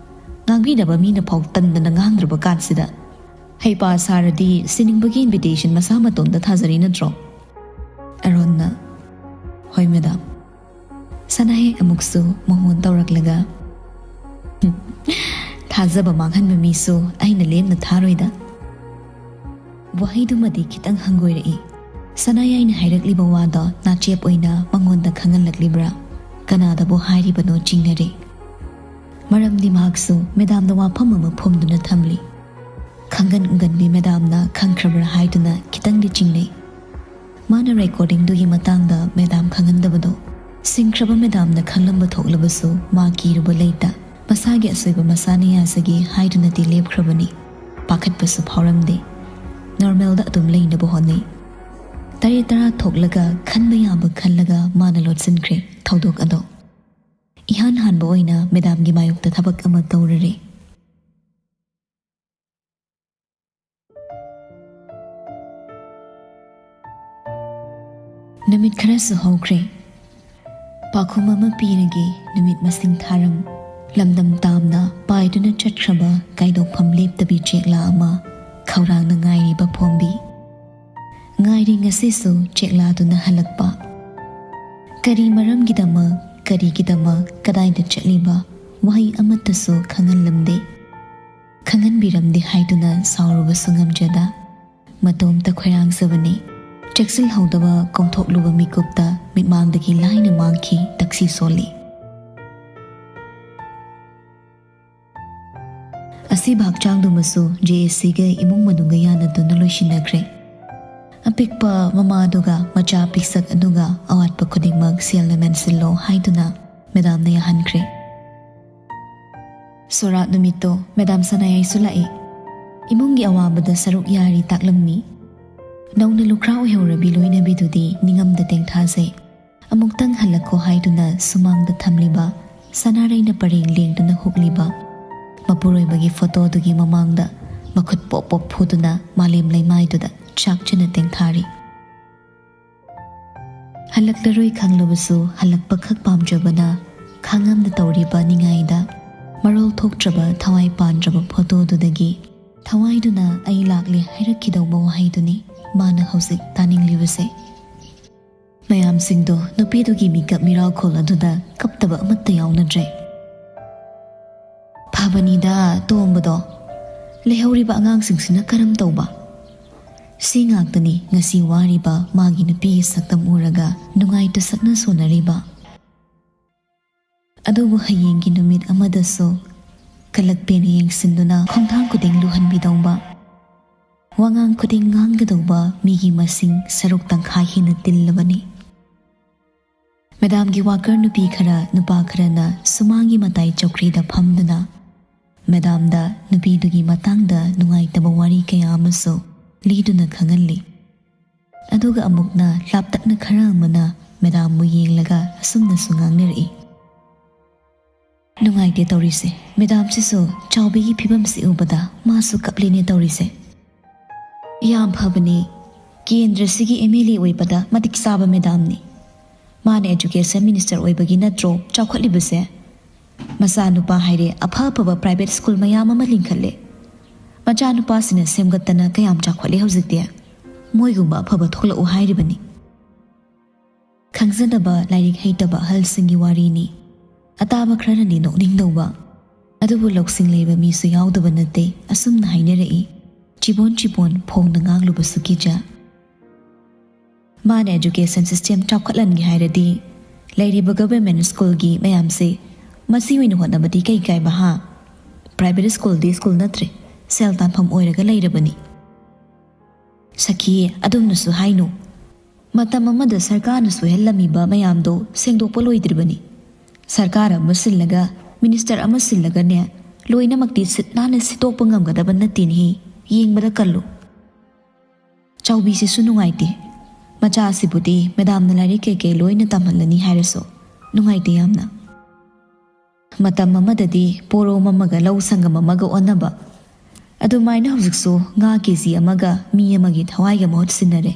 ꯉꯥꯡꯕꯤꯅꯕ ꯃꯤꯅ ꯐꯥꯎ ꯇꯟꯗꯅ ꯉꯥꯡꯗ꯭ꯔꯕ ꯀꯥꯟꯁꯤꯗ꯫ ꯍꯩꯄꯥ ꯁꯥꯔꯗꯤ ꯁꯤꯅꯤꯡꯕꯒꯤ ꯏꯟꯚꯤꯇꯦꯁꯟ ꯃꯁꯥ ꯃꯇꯣꯝꯇ ꯊꯥꯖꯔꯤ ꯅꯠꯇ꯭ꯔꯣ?" ꯑꯦꯔꯣꯟꯅ, "ꯍꯣꯏ ꯃꯦꯗꯥꯝ꯫" ꯁꯅꯥꯌꯥꯏ ꯑꯃꯨꯛꯁꯨ ꯃꯉꯣꯟ ꯇꯧꯔꯛꯂꯒ, "ꯊꯥꯖꯕ ꯃꯥꯡꯍꯟꯕ ꯃꯤꯁꯨ ꯑꯩꯅ ꯂꯦꯝꯅ ꯊꯥꯔꯣꯏꯗ꯫" ꯋꯥꯍꯩꯗꯨꯃꯗꯤ ꯈꯤꯇꯪ ꯍꯪꯒꯣꯏꯔꯛꯏ꯫ ꯁꯅꯥꯌꯥꯏꯅ ꯍꯥꯏꯔꯛꯂꯤꯕ ꯋꯥꯗꯣ ꯅꯥꯆꯦꯞ ꯑꯣꯏꯅ ꯃꯉꯣꯟꯗ ꯈꯪꯍꯜꯂꯛꯂꯤꯕ꯭ꯔꯥ? ꯀꯅꯥꯗꯕꯨ ꯍꯥꯏꯔꯤꯕꯅꯣ ꯆꯤꯡꯅꯔꯦ꯫ ꯃꯔꯝꯗꯤ ꯃꯍꯥꯛꯁꯨ ꯃꯦꯗꯥꯝꯗ ꯋꯥꯐꯝ ꯑꯃ ꯐꯨꯝꯗꯨꯅ ꯊꯝꯂꯤ꯫ ꯈꯪꯒꯟ ꯎꯒꯟꯕꯤ ꯃꯦꯗꯥꯝꯅ ꯈꯪꯈ꯭ꯔꯕ꯭ꯔꯥ ꯍꯥꯏꯗꯨꯅ ꯈꯤꯇꯪꯗꯤ ꯆꯤꯡꯅꯩ꯫ ꯃꯥꯅ ꯔꯦꯀꯣꯔꯗꯤꯡꯗꯨꯒꯤ ꯃꯇꯥꯡꯗ ꯃꯦꯗꯥꯝ ꯈꯪꯍꯟꯗꯕꯗꯣ ꯁꯤꯡꯈ꯭ꯔꯕ ꯃꯦꯗꯥꯝꯅ ꯈꯪꯂꯝꯕ ꯊꯣꯛꯂꯕꯁꯨ ꯃꯥ ꯀꯤꯔꯨꯕ ꯂꯩꯇ, ꯃꯁꯥꯒꯤ ꯑꯁꯣꯏꯕ ꯃꯁꯥꯅ ꯌꯥꯖꯒꯦ ꯍꯥꯏꯗꯨꯅꯗꯤ ꯂꯦꯞꯈ꯭ꯔꯕꯅꯤ꯫ ꯄꯥꯈꯠꯄꯁꯨ ꯐꯥꯎꯔꯝꯗꯦ꯫ ꯅꯣꯔꯃꯦꯜꯗ ꯑꯗꯨꯝ ꯂꯩꯅꯕ ꯍꯣꯠꯅꯩ꯫ ꯇꯔꯦꯠ ꯇꯔꯥ ꯊꯣꯛꯂꯒ ꯈꯟꯕ ꯌꯥꯕ ꯈꯜꯂꯒ ꯃꯥꯅ ꯂꯣꯠꯁꯤꯟꯈ꯭ꯔꯦ ꯊꯧꯗꯣꯛ ꯑꯗꯣ꯫ ꯏꯍꯥꯟ ꯍꯥꯟꯕ ꯑꯣꯏꯅ ꯃꯦꯗꯥꯝꯒꯤ ꯃꯥꯌꯣꯛꯇ ꯊꯕꯛ ꯑꯃ ꯇꯧꯔꯔꯦ꯫ ꯅꯨꯃꯤꯠ ꯈꯔꯁꯨ ꯍꯧꯈ꯭ꯔꯦ꯫ ꯄꯥꯎꯈꯨꯝ ꯑꯃ ꯄꯤꯔꯒꯦ, ꯅꯨꯃꯤꯠ ꯃꯁꯤꯡ ꯊꯥꯔꯝ꯫ ꯂꯝꯗꯝ ꯇꯥꯝꯅ ꯄꯥꯏꯗꯨꯅ ꯆꯠꯈ꯭ꯔꯕ ꯀꯥꯏꯗꯣꯛꯐꯝ ꯂꯦꯞꯇꯕꯤ ꯆꯦꯛꯂꯥ ꯑꯃ ꯈꯧꯔꯥꯡꯅ ꯉꯥꯏꯔꯤꯕ ꯐꯣꯡꯕꯤ꯫ ꯉꯥꯏꯔꯤ ꯉꯁꯤꯁꯨ ꯆꯦꯛꯂꯥꯗꯨꯅ ꯍꯜꯂꯛꯄ꯫ ꯀꯔꯤ ꯃꯔꯝꯒꯤꯗꯃꯛ, ꯀꯔꯤꯒꯤꯗꯃꯛ, ꯀꯗꯥꯏꯗ ꯆꯠꯂꯤꯕ, ꯋꯥꯍꯩ ꯑꯃꯠꯇꯁꯨ ꯈꯪꯍꯜꯂꯝꯗꯦ꯫ ꯈꯪꯍꯟꯕꯤꯔꯝꯗꯦ ꯍꯥꯏꯗꯨꯅ ꯁꯥꯎꯔꯨꯕꯁꯨ ꯉꯝꯖꯗ, ꯃꯇꯣꯝꯇ ꯈꯣꯏꯔꯥꯡꯖꯕꯅꯤ꯫ ꯆꯦꯛꯁꯤꯜꯍꯧꯗꯕ ꯀꯣꯝꯊꯣꯛꯂꯨꯕ ꯃꯤꯀꯨꯞꯇ ꯃꯤꯠꯃꯥꯡꯗꯒꯤ ꯂꯥꯏꯅ ꯃꯥꯡꯈꯤ ꯇꯛꯁꯤ ꯁꯣꯜꯂꯤ꯫ ꯑꯁꯤꯕ ꯍꯛꯆꯥꯡꯗꯨꯃꯁꯨ ꯖꯦ ꯑꯦ ꯁꯤꯒ ꯏꯃꯨꯡ ꯃꯅꯨꯡꯒ ꯌꯥꯅꯗꯨꯅ ꯂꯣꯏꯁꯤꯟꯅꯈ꯭ꯔꯦ꯫ ꯑꯄꯤꯛꯄ ꯃꯃꯥꯗꯨꯒ ꯃꯆꯥ ꯄꯤꯛꯁꯛ ꯑꯗꯨꯒ ꯑꯋꯥꯠꯄ ꯈꯨꯗꯤꯡꯃꯛ ꯁꯦꯜꯅ ꯃꯦꯟꯁꯤꯜꯂꯣ ꯍꯥꯏꯗꯨꯅ ꯃꯦꯗꯥꯝꯅ ꯌꯥꯍꯟꯈ꯭ꯔꯦ꯫ ꯁꯣꯔꯥꯠ ꯅꯨꯃꯤꯠꯇꯣ ꯃꯦꯗꯥꯝ ꯁꯅꯥꯌꯥꯏꯁꯨ ꯂꯥꯛꯏ꯫ ꯏꯃꯨꯡꯒꯤ ꯑꯋꯥꯕꯗ ꯁꯔꯨꯛ ꯌꯥꯔꯤ ꯇꯥꯛꯂꯝꯃꯤ꯫ ꯅꯧꯅ ꯂꯨꯈ꯭ꯔꯥ ꯑꯣꯏꯍꯧꯔꯕꯤ ꯂꯣꯏꯅꯕꯤꯗꯨꯗꯤ ꯅꯤꯡꯉꯝꯗ ꯇꯦꯡꯊꯥꯖꯩ꯫ ꯑꯃꯨꯛꯇꯪ ꯍꯜꯂꯛꯈꯣ ꯍꯥꯏꯗꯨꯅ ꯁꯨꯃꯥꯡꯗ ꯊꯝꯂꯤꯕ ꯁꯅꯥꯔꯩꯅ ꯄꯔꯦꯡ ꯂꯦꯡꯗꯨꯅ ꯍꯨꯛꯂꯤꯕ ꯃꯄꯨꯔꯣꯏꯕꯒꯤ ꯐꯣꯇꯣꯗꯨꯒꯤ ꯃꯃꯥꯡꯗ ꯃꯈꯨꯠ ꯄꯣꯞ ꯄꯣꯞ ꯐꯨꯗꯨꯅ ꯃꯥꯂꯦꯝ ꯂꯩꯃꯥꯏꯗꯨꯗ ꯆꯥꯛꯆꯅ ꯇꯦꯡꯊꯥꯔꯤ꯫ ꯍꯜꯂꯛꯂꯔꯣꯏ ꯈꯪꯂꯕꯁꯨ ꯍꯜꯂꯛꯄ ꯈꯛ ꯄꯥꯝꯖꯕꯅ ꯈꯥꯡꯉꯝꯗ ꯇꯧꯔꯤꯕ ꯅꯤꯡꯉꯥꯏꯗ ꯃꯔꯣꯜ ꯊꯣꯛꯇ꯭ꯔꯕ ꯊꯋꯥꯏ ꯄꯥꯟꯗ꯭ꯔꯕ ꯐꯣꯇꯣꯗꯨꯗꯒꯤ ꯊꯋꯥꯏꯗꯨꯅ "ꯑꯩ ꯂꯥꯛꯂꯦ" ꯍꯥꯏꯔꯛꯈꯤꯗꯧꯕ ꯋꯥꯍꯩꯗꯨꯅꯤ ꯃꯥꯅ ꯍꯧꯖꯤꯛ ꯇꯥꯅꯤꯡꯂꯤꯕꯁꯦ꯫ ꯃꯌꯥꯝꯁꯤꯡꯗꯣ ꯅꯨꯄꯤꯗꯨꯒꯤ ꯃꯤꯀꯞ ꯃꯤꯔꯥꯎꯈꯣꯜ ꯑꯗꯨꯗ ꯀꯞꯇꯕ ꯑꯃꯠꯇ ꯌꯥꯎꯅꯗ꯭ꯔꯦ꯫ ꯐꯕꯅꯤꯗ ꯇꯣꯝꯕꯗꯣ, ꯂꯩꯍꯧꯔꯤꯕ ꯑꯉꯥꯡꯁꯤꯡꯁꯤꯅ ꯀꯔꯝ ꯇꯧꯕ? ꯁꯤ ꯉꯥꯛꯇꯅꯤ ꯉꯁꯤ ꯋꯥꯔꯤꯕ ꯃꯥꯒꯤ ꯅꯨꯄꯤꯒꯤ ꯁꯛꯇꯝ ꯎꯔꯒ ꯅꯨꯡꯉꯥꯏꯇ ꯁꯛꯅ ꯁꯣꯟꯅꯔꯤꯕ꯫ ꯑꯗꯨꯕꯨ ꯍꯌꯦꯡꯒꯤ ꯅꯨꯃꯤꯠ ꯑꯃꯗꯁꯨ ꯀꯂꯛꯄꯦꯅ ꯌꯦꯡꯁꯤꯟꯗꯨꯅ ꯈꯣꯡꯊꯥꯡ ꯈꯨꯗꯤꯡ ꯂꯨꯍꯟꯕꯤꯗꯧꯕ, ꯋꯥꯉꯥꯡ ꯈꯨꯗꯤꯡ ꯉꯥꯡꯒꯗꯧꯕ ꯃꯤꯒꯤ ꯃꯁꯤꯡ ꯁꯔꯨꯛ ꯇꯪꯈꯥꯏ ꯍꯦꯟꯅ ꯇꯤꯜꯂꯕꯅꯤ꯫ ꯃꯦꯗꯥꯝꯒꯤ ꯋꯥꯀꯔ ꯅꯨꯄꯤ ꯈꯔ, ꯅꯨꯄꯥ ꯈꯔꯅ ꯁꯨꯃꯥꯡꯒꯤ ꯃꯇꯥꯏ ꯆꯧꯀ꯭ꯔꯤꯗ ꯐꯝꯗꯨꯅ ꯃꯦꯗꯥꯝꯗ ꯅꯨꯄꯤꯗꯨꯒꯤ ꯃꯇꯥꯡꯗ ꯅꯨꯡꯉꯥꯏꯇꯕ ꯋꯥꯔꯤ ꯀꯌꯥ ꯑꯃꯁꯨ ꯂꯤꯗꯨꯅ ꯈꯪꯍꯜꯂꯤ꯫ ꯑꯗꯨꯒ ꯑꯃꯨꯛꯅ ꯂꯥꯞꯇꯛꯅ ꯈꯔ ꯑꯃꯅ ꯃꯦꯗꯥꯝꯕꯨ ꯌꯦꯡꯂꯒ ꯑꯁꯨꯝꯅꯁꯨ ꯉꯥꯡꯅꯔꯛꯏ, ꯅꯨꯡꯉꯥꯏꯇꯦ ꯇꯧꯔꯤꯁꯦ꯫ ꯃꯦꯗꯥꯝꯁꯤꯁꯨ ꯆꯥꯎꯕꯤꯒꯤ ꯐꯤꯕꯝꯁꯤ ꯎꯕꯗ ꯃꯥꯁꯨ ꯀꯞꯂꯤꯅꯦ ꯇꯧꯔꯤꯁꯦ꯫ ꯌꯥꯝ ꯐꯕꯅꯤ꯫ ꯀꯦꯟꯗ꯭ꯔꯁꯤꯒꯤ ꯑꯦꯝ ꯑꯦꯜ ꯑꯦ ꯑꯣꯏꯕꯗ ꯃꯇꯤꯛ ꯆꯥꯕ ꯃꯦꯗꯥꯝꯅꯤ꯫ ꯃꯥꯅ ꯑꯦꯖꯨꯀꯦꯁꯟ ꯃꯤꯅꯤꯁꯇꯔ ꯑꯣꯏꯕꯒꯤ ꯅꯠꯇ꯭ꯔꯣ ꯆꯥꯎꯈꯠꯂꯤꯕꯁꯦ? ꯃꯆꯥꯅꯨꯄꯥ ꯍꯥꯏꯔꯦ, ꯑꯐ ꯑꯐꯕ ꯄ꯭ꯔꯥꯏꯚꯦꯠ ꯁ꯭ꯀꯨꯜ ꯃꯌꯥꯝ ꯑꯃ ꯂꯤꯡꯈꯠꯂꯦ꯫ ꯃꯆꯥꯅꯨꯄꯥꯁꯤꯅ ꯁꯦꯝꯒꯠꯇꯅ ꯀꯌꯥꯝ ꯆꯥꯎꯈꯠꯂꯦ ꯍꯧꯖꯤꯛꯇꯤ꯫ ꯃꯣꯏꯒꯨꯝꯕ ꯑꯐꯕ ꯊꯣꯛꯂꯛꯎ ꯍꯥꯏꯔꯤꯕꯅꯤ꯫ ꯈꯪꯖꯗꯕ, ꯂꯥꯏꯔꯤꯛ ꯍꯩꯇꯕ ꯑꯍꯜꯁꯤꯡꯒꯤ ꯋꯥꯔꯤꯅꯤ꯫ ꯑꯇꯥꯕ ꯈꯔꯅꯗꯤ ꯅꯣꯛꯅꯤꯡꯗꯧꯕ, ꯑꯗꯨꯕꯨ ꯂꯧꯁꯤꯡ ꯂꯩꯕ ꯃꯤꯁꯨ ꯌꯥꯎꯗꯕ ꯅꯠꯇꯦ꯫ ꯑꯁꯨꯝꯅ ꯍꯥꯏꯅꯔꯛꯏ, ꯆꯤꯕꯣꯟ ꯆꯤꯕꯣꯟ ꯐꯣꯡꯅ ꯉꯥꯡꯂꯨꯕꯁꯨ ꯀꯤꯖ꯫ ꯃꯥꯅ ꯑꯦꯖꯨꯀꯦꯁꯟ ꯁꯤꯁꯇꯦꯝ ꯆꯥꯎꯈꯠꯍꯟꯒꯦ ꯍꯥꯏꯔꯗꯤ, ꯂꯩꯔꯤꯕ ꯒꯚꯔꯟꯃꯦꯟꯠ ꯁ꯭ꯀꯨꯜꯒꯤ ꯃꯌꯥꯝꯁꯦ ꯃꯁꯤ ꯑꯣꯏꯅ ꯍꯣꯠꯅꯕꯗꯤ ꯀꯩ ꯀꯥꯏꯕ, ꯍꯥ? ꯄ꯭ꯔꯥꯏꯚꯦꯠ ꯁ꯭ꯀꯨꯜꯗꯤ ꯁ꯭ꯀꯨꯜ ꯅꯠꯇ꯭ꯔꯦ, ꯁꯦꯜ ꯇꯥꯟꯐꯝ ꯑꯣꯏꯔꯒ ꯂꯩꯔꯕꯅꯤ꯫ ꯁꯈꯤ, ꯑꯗꯨꯝꯅꯁꯨ ꯍꯥꯏꯅꯨ꯫ ꯃꯇꯝ ꯑꯃꯗ ꯁꯔꯀꯥꯔꯅ ꯁꯣꯏꯍꯜꯂꯝꯃꯤꯕ ꯃꯌꯥꯝꯗꯣ ꯁꯦꯡꯗꯣꯛꯄ ꯂꯣꯏꯗ꯭ꯔꯤꯕꯅꯤ꯫ ꯁꯔꯀꯥꯔ ꯑꯃ ꯁꯤꯜꯂꯒ, ꯃꯤꯅꯤꯁꯇꯔ ꯑꯃ ꯁꯤꯜꯂꯒꯅꯦ, ꯂꯣꯏꯅꯃꯛꯇꯤ ꯁꯤꯠ ꯅꯥꯟꯅ ꯁꯤꯠꯇꯣꯛꯄ ꯉꯝꯒꯗꯕ ꯅꯠꯇꯦꯅꯦꯍꯦ꯫ ꯌꯦꯡꯕꯗ ꯀꯜꯂꯨ꯫ ꯆꯥꯎꯕꯤꯁꯤꯁꯨ ꯅꯨꯡꯉꯥꯏꯇꯦ꯫ ꯃꯆꯥꯁꯤꯕꯨꯗꯤ ꯃꯦꯗꯥꯝꯅ ꯂꯥꯏꯔꯤꯛ ꯀꯩꯀꯩ ꯂꯣꯏꯅ ꯇꯝꯍꯜꯂꯅꯤ ꯍꯥꯏꯔꯁꯨ ꯅꯨꯡꯉꯥꯏꯇꯦ ꯌꯥꯝꯅ꯫ ꯃꯇꯝ ꯑꯃꯗꯗꯤ ꯄꯣꯔꯣꯝ ꯑꯃꯒ ꯂꯧ ꯁꯪꯒꯝ ꯑꯃꯒ ꯑꯣꯟꯅꯕ, ꯑꯗꯨꯃꯥꯏꯅ ꯍꯧꯖꯤꯛꯁꯨ ꯉꯥ ꯀꯦ ꯖꯤ ꯑꯃꯒ ꯃꯤ ꯑꯃꯒꯤ ꯊꯋꯥꯏꯒ ꯃꯍꯨꯠ ꯁꯤꯟꯅꯔꯦ꯫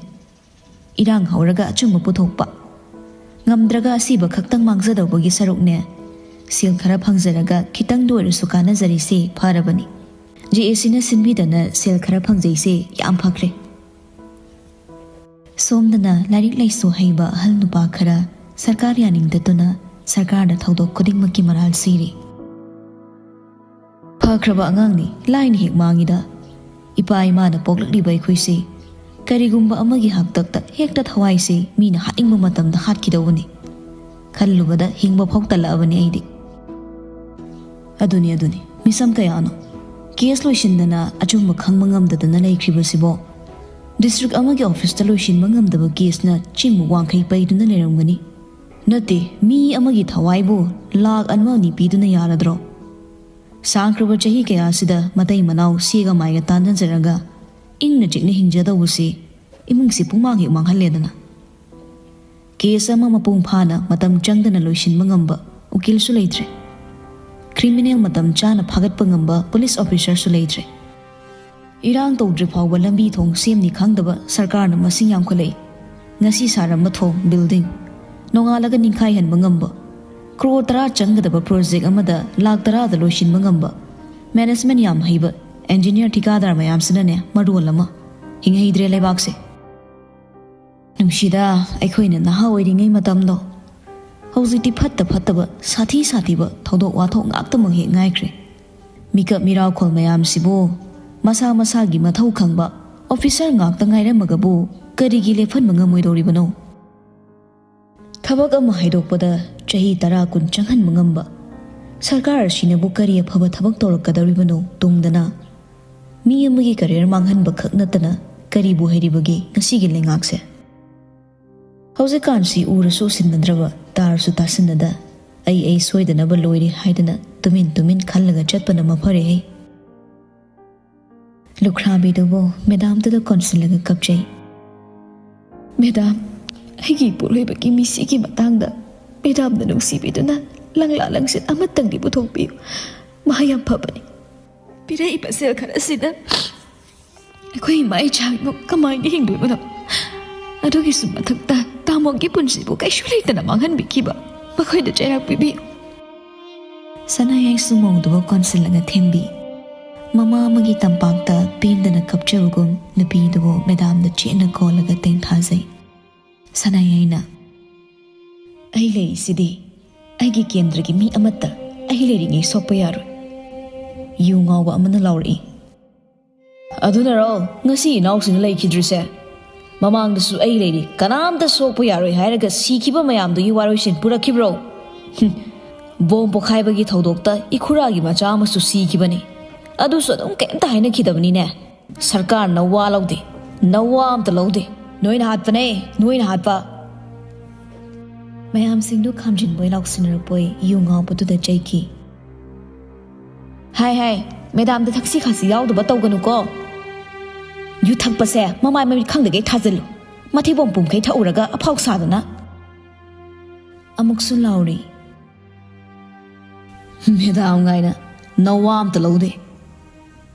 ꯏꯔꯥꯡ ꯍꯧꯔꯒ ꯑꯆꯨꯝꯕ ꯄꯨꯊꯣꯛꯄ, ꯉꯝꯗ꯭ꯔꯒ ꯑꯁꯤꯕ ꯈꯛꯇꯪ ꯃꯥꯡꯖꯗꯧꯕꯒꯤ ꯁꯔꯨꯛꯅꯦ꯫ ꯁꯦꯜ ꯈꯔ ꯐꯪꯖꯔꯒ ꯈꯤꯇꯪꯗ ꯑꯣꯏꯔꯁꯨ ꯀꯥꯟꯅꯖꯔꯤꯁꯦ ꯐꯔꯕꯅꯤ꯫ ꯖꯦ ꯑꯦ ꯁꯤꯅ ꯁꯤꯟꯕꯤꯗꯅ ꯁꯦꯜ ꯈꯔ ꯐꯪꯖꯩꯁꯦ ꯌꯥꯝ ꯐꯈ꯭ꯔꯦ꯫ ꯁꯣꯝꯗꯅ ꯂꯥꯏꯔꯤꯛ ꯂꯥꯏꯁꯨ ꯍꯩꯕ ꯑꯍꯜ ꯅꯨꯄꯥ ꯈꯔ ꯁꯔꯀꯥꯔ ꯌꯥꯅꯤꯡꯗꯗꯨꯅ ꯁꯔꯀꯥꯔꯗ ꯊꯧꯗꯣꯛ ꯈꯨꯗꯤꯡꯃꯛꯀꯤ ꯃꯔꯥꯜ ꯁꯤꯔꯤ꯫ ꯐꯈ꯭ꯔꯕ ꯑꯉꯥꯡꯅꯤ, ꯂꯥꯏꯅ ꯍꯦꯛ ꯃꯥꯡꯉꯤꯗ꯫ ꯏꯄꯥ ꯏꯃꯥꯅ ꯄꯣꯛꯂꯛꯂꯤꯕ ꯑꯩꯈꯣꯏꯁꯤ ꯀꯔꯤꯒꯨꯝꯕ ꯑꯃꯒꯤ ꯍꯥꯛꯇꯛꯇ ꯍꯦꯛꯇ ꯊꯋꯥꯏꯁꯤ ꯃꯤꯅ ꯍꯥꯠꯅꯤꯡꯕ ꯃꯇꯝꯗ ꯍꯥꯠꯈꯤꯗꯧꯕꯅꯤ꯫ ꯈꯜꯂꯨꯕꯗ ꯍꯤꯡꯕ ꯐꯥꯎ ꯇꯜꯂꯛꯑꯕꯅꯤ ꯑꯩꯗꯤ꯫ ꯑꯗꯨꯅꯤ, ꯑꯗꯨꯅꯤ, ꯃꯤꯁꯝ ꯀꯌꯥꯅꯣ ꯀꯦꯁ ꯂꯣꯏꯁꯤꯟꯗꯅ ꯑꯆꯨꯝꯕ ꯈꯪꯕ ꯉꯝꯗꯗꯅ ꯂꯩꯈ꯭ꯔꯤꯕꯁꯤꯕꯣ? ꯗꯤꯁꯇ꯭ꯔꯤꯛ ꯑꯃꯒꯤ ꯑꯣꯐꯤꯁꯇ ꯂꯣꯏꯁꯤꯟꯕ ꯉꯝꯗꯕ ꯀꯦꯁꯅ ꯆꯤꯡꯃꯨꯛ ꯋꯥꯡꯈꯩ ꯄꯩꯗꯨꯅ ꯂꯩꯔꯝꯒꯅꯤ꯫ ꯅꯠꯇꯦ, ꯃꯤ ꯑꯃꯒꯤ ꯊꯋꯥꯏꯕꯨ ꯂꯥꯛ ꯑꯃ ꯑꯅꯤ ꯄꯤꯗꯨꯅ ꯌꯥꯔꯗ꯭ꯔꯣ? ꯁꯥꯡꯈ꯭ꯔꯕ ꯆꯍꯤ ꯀꯌꯥꯁꯤꯗ ꯃꯇꯩ ꯃꯅꯥꯎ ꯁꯤꯒ ꯃꯥꯏꯒ ꯇꯥꯟꯅꯖꯔꯒ ꯏꯪꯅ ꯆꯤꯛꯅ ꯍꯤꯡꯖꯗꯧꯕꯁꯤ ꯏꯃꯨꯡꯁꯤ ꯄꯨꯡꯃꯥꯡ ꯍꯦꯛ ꯃꯥꯡꯍꯜꯂꯦꯗꯅ꯫ ꯀꯦꯁ ꯑꯃ ꯃꯄꯨꯡ ꯐꯥꯅ ꯃꯇꯝ ꯆꯪꯗꯅ ꯂꯣꯏꯁꯤꯟꯕ ꯉꯝꯕ ꯎꯀꯤꯜꯁꯨ ꯂꯩꯇ꯭ꯔꯦ꯫ ꯀ꯭ꯔꯤꯃꯤꯅꯦꯜ ꯃꯇꯝ ꯆꯥꯅ ꯐꯥꯒꯠꯄ ꯉꯝꯕ ꯄꯨꯂꯤꯁ ꯑꯣꯐꯤꯁꯔꯁꯨ ꯂꯩꯇ꯭ꯔꯦ꯫ ꯏꯔꯥꯡ ꯇꯧꯗ꯭ꯔꯤꯐꯥꯎꯕ ꯂꯝꯕꯤ ꯊꯣꯡ ꯁꯦꯝꯅꯤ ꯈꯪꯗꯕ ꯁꯔꯀꯥꯔꯅ ꯃꯁꯤꯡ ꯌꯥꯝꯈꯠꯂꯛꯏ꯫ ꯉꯁꯤ ꯁꯥꯔꯝꯕ ꯊꯣꯡ, ꯕꯤꯜꯗꯤꯡ, ꯅꯣꯡꯉꯥꯜꯂꯒ ꯅꯤꯡꯈꯥꯏꯍꯟꯕ ꯉꯝꯕ, ꯀ꯭ꯔꯣꯔ ꯇꯔꯥ ꯆꯪꯒꯗꯕ ꯄ꯭ꯔꯣꯖꯦꯛ ꯑꯃꯗ ꯂꯥꯛ ꯇꯔꯥꯗ ꯂꯣꯏꯁꯤꯟꯕ ꯉꯝꯕ, ꯃꯦꯅꯦꯖꯃꯦꯟ ꯌꯥꯝ ꯍꯩꯕ ꯏꯟꯖꯤꯅꯤꯌꯔ ꯊꯤꯀꯥꯗꯥꯔ ꯃꯌꯥꯝꯁꯤꯅꯅꯦ ꯃꯔꯣꯜ ꯑꯃ꯫ ꯍꯤꯡꯍꯩꯗ꯭ꯔꯦ ꯂꯩꯕꯥꯛꯁꯦ꯫ ꯅꯨꯡꯁꯤꯗ, ꯑꯩꯈꯣꯏꯅ ꯅꯍꯥ ꯑꯣꯏꯔꯤꯉꯩ ꯃꯇꯝꯗꯣ꯫ ꯍꯧꯖꯤꯛꯇꯤ ꯐꯠꯇ ꯐꯠꯇꯕ, ꯁꯥꯊꯤ ꯁꯥꯊꯤꯕ ꯊꯧꯗꯣꯛ ꯋꯥꯊꯣꯛ ꯉꯥꯛꯇꯃꯛ ꯍꯦꯛ ꯉꯥꯏꯈ꯭ꯔꯦ꯫ ꯃꯤꯀꯞ ꯃꯤꯔꯥꯎꯈꯣꯜ ꯃꯌꯥꯝꯁꯤꯕꯨ, ꯃꯁꯥ ꯃꯁꯥꯒꯤ ꯃꯊꯧ ꯈꯪꯕ ꯑꯣꯐꯤꯁꯔ ꯉꯥꯛꯇ ꯉꯥꯏꯔꯝꯃꯒꯕꯨ ꯀꯔꯤꯒꯤ ꯂꯦꯞꯍꯟꯕ ꯉꯝꯃꯣꯏꯗꯧꯔꯤꯕꯅꯣ? ꯊꯕꯛ ꯑꯃ ꯍꯥꯏꯗꯣꯛꯄꯗ ꯆꯍꯤ ꯇꯔꯥ ꯀꯨꯟ ꯆꯪꯍꯟꯕ ꯉꯝꯕ ꯁꯔꯀꯥꯔ ꯑꯁꯤꯅꯕꯨ ꯀꯔꯤ ꯑꯐꯕ ꯊꯕꯛ ꯇꯧꯔꯛꯀꯗꯧꯔꯤꯕꯅꯣ ꯇꯨꯡꯗꯅ? ꯃꯤ ꯑꯃꯒꯤ ꯀꯦꯔꯤꯌꯔ ꯃꯥꯡꯍꯟꯕ ꯈꯛ ꯅꯠꯇꯅ ꯀꯔꯤꯕꯨ ꯍꯩꯔꯤꯕꯒꯦ ꯉꯁꯤꯒꯤ ꯂꯩꯉꯥꯛꯁꯦ? ꯍꯧꯖꯤꯛꯀꯥꯟꯁꯤ ꯎꯔꯁꯨ ꯎꯁꯤꯟꯅꯗ꯭ꯔꯕ, ꯇꯥꯔꯁꯨ ꯇꯥꯁꯤꯟꯅꯗ, ꯑꯩ ꯑꯩ ꯁꯣꯏꯗꯅꯕ ꯂꯣꯏꯔꯦ ꯍꯥꯏꯗꯅ ꯇꯨꯃꯤꯟ ꯇꯨꯃꯤꯟ ꯈꯜꯂꯒ ꯆꯠꯄꯅ ꯃꯐꯔꯦꯍꯦ꯫ ꯂꯨꯈ꯭ꯔꯥꯕꯤꯗꯨꯕꯨ ꯃꯦꯗꯥꯝꯗꯨꯗ ꯀꯣꯟꯁꯤꯜꯂꯒ ꯀꯞꯆꯩ꯫ "ꯃꯦꯗꯥꯝ, ꯑꯩꯒꯤ ꯏꯄꯨꯔꯣꯏꯕꯒꯤ ꯃꯤꯁꯤꯒꯤ ꯃꯇꯥꯡꯗ ꯃꯦꯗꯥꯝꯅ ꯅꯨꯡꯁꯤꯕꯤꯗꯨꯅ ꯂꯪꯂꯥ ꯂꯪꯁꯤꯠ ꯑꯃꯇꯪꯗꯤ ꯄꯨꯊꯣꯛꯄꯤꯌꯨ꯫ ꯃꯍꯥꯛ ꯌꯥꯝ ꯐꯕꯅꯤ꯫ ꯄꯤꯔꯛꯏꯕ ꯁꯦꯜ ꯈꯔꯁꯤꯅ ꯑꯩꯈꯣꯏ ꯏꯃꯥ ꯏꯆꯥ ꯏꯃꯨꯡ ꯀꯃꯥꯏꯅ ꯍꯤꯡꯗꯣꯏꯕꯅꯣ? ꯑꯗꯨꯒꯤꯁꯨ ꯃꯊꯛꯇ ꯇꯥꯃꯣꯒꯤ ꯄꯨꯟꯁꯤꯕꯨ ꯀꯩꯁꯨ ꯂꯩꯇꯅ ꯃꯥꯡꯍꯟꯕꯤꯈꯤꯕ ꯃꯈꯣꯏꯗ ꯆꯩꯔꯥꯛ ꯄꯤꯕꯤꯌꯨ꯫" ꯁꯅꯥꯌꯥꯏ ꯁꯨꯃꯣꯡꯗꯨꯕꯨ ꯀꯣꯟꯁꯤꯜꯂꯒ ꯊꯦꯝꯕꯤ꯫ ꯃꯃꯥ ꯑꯃꯒꯤ ꯇꯝꯄꯥꯛꯇ ꯄꯦꯟꯗꯅ ꯀꯞꯆꯕꯒꯨꯝ ꯅꯨꯄꯤꯗꯨꯕꯨ ꯃꯦꯗꯥꯝꯗ ꯆꯦꯠꯅ ꯀꯣꯜꯂꯒ ꯇꯦꯡꯊꯥꯖꯩ꯫ ꯁꯅꯥꯌꯥꯏꯅ, "ꯑꯩ ꯂꯩꯔꯤꯁꯤꯗꯤ꯫ ꯑꯩꯒꯤ ꯀꯦꯟꯗ꯭ꯔꯒꯤ ꯃꯤ ꯑꯃꯠꯇ ꯑꯩ ꯂꯩꯔꯤꯉꯩ ꯁꯣꯛꯄ ꯌꯥꯔꯣꯏ꯫" ꯌꯨ ꯉꯥꯎꯕ ꯑꯃꯅ ꯂꯥꯎꯔꯛꯏ꯫ "ꯑꯗꯨꯅꯔꯣ ꯉꯁꯤ ꯏꯅꯥꯎꯁꯤꯅ ꯂꯩꯈꯤꯗ꯭ꯔꯤꯁꯦ? ꯃꯃꯥꯡꯗꯁꯨ ꯑꯩ ꯂꯩꯔꯤ, ꯀꯅꯥꯝꯇ ꯁꯣꯛꯄ ꯌꯥꯔꯣꯏ ꯍꯥꯏꯔꯒ ꯁꯤꯈꯤꯕ ꯃꯌꯥꯝꯗꯨꯒꯤ ꯋꯥꯔꯣꯏꯁꯤꯟ ꯄꯨꯔꯛꯈꯤꯕ꯭ꯔꯣ? ꯍꯨꯝ, ꯕꯣꯝ ꯄꯣꯈꯥꯏꯕꯒꯤ ꯊꯧꯗꯣꯛꯇ ꯏꯈꯨꯔꯥꯒꯤ ꯃꯆꯥ ꯑꯃꯁꯨ ꯁꯤꯈꯤꯕꯅꯤ꯫ ꯑꯗꯨꯁꯨ ꯑꯗꯨꯝ ꯀꯩꯝꯇ ꯍꯥꯏꯅꯈꯤꯗꯕꯅꯤꯅꯦ꯫ ꯁꯔꯀꯥꯔ ꯅꯋꯥ ꯂꯧꯗꯦ, ꯅꯋꯥ ꯑꯝꯇ ꯂꯧꯗꯦ꯫ ꯅꯣꯏꯅ ꯍꯥꯠꯄꯅꯦ, ꯅꯣꯏꯅ ꯍꯥꯠꯄ꯫" ꯃꯌꯥꯝꯁꯤꯡꯗꯨ ꯈꯥꯝꯖꯤꯟꯕꯣꯏ ꯂꯥꯎꯁꯤꯟꯅꯔꯛꯄꯣꯏ ꯌꯨ ꯉꯥꯎꯕꯗꯨꯗ ꯆꯩꯈꯤ꯫ "ꯍꯥꯏ ꯍꯥꯏ, ꯃꯦꯗꯥꯝꯗ ꯊꯛꯁꯤ ꯈꯥꯁꯤ ꯌꯥꯎꯗꯕ ꯇꯧꯒꯅꯨꯀꯣ꯫ ꯌꯨ ꯊꯛꯄꯁꯦ ꯃꯃꯥꯏ ꯃꯃꯤꯠ ꯈꯪꯗꯒꯩ ꯊꯥꯖꯤꯜꯂꯨ꯫ ꯃꯊꯤꯕꯣꯡ ꯄꯨꯝꯈꯩ ꯊꯛꯎꯔꯒ ꯑꯐꯥꯎ ꯁꯥꯗꯅ꯫" ꯑꯃꯨꯛꯁꯨ ꯂꯥꯎꯔꯤ꯫ ꯃꯦꯗꯥꯝ ꯀꯥꯏꯅ ꯅꯋꯥ ꯑꯝꯇ ꯂꯧꯗꯦ꯫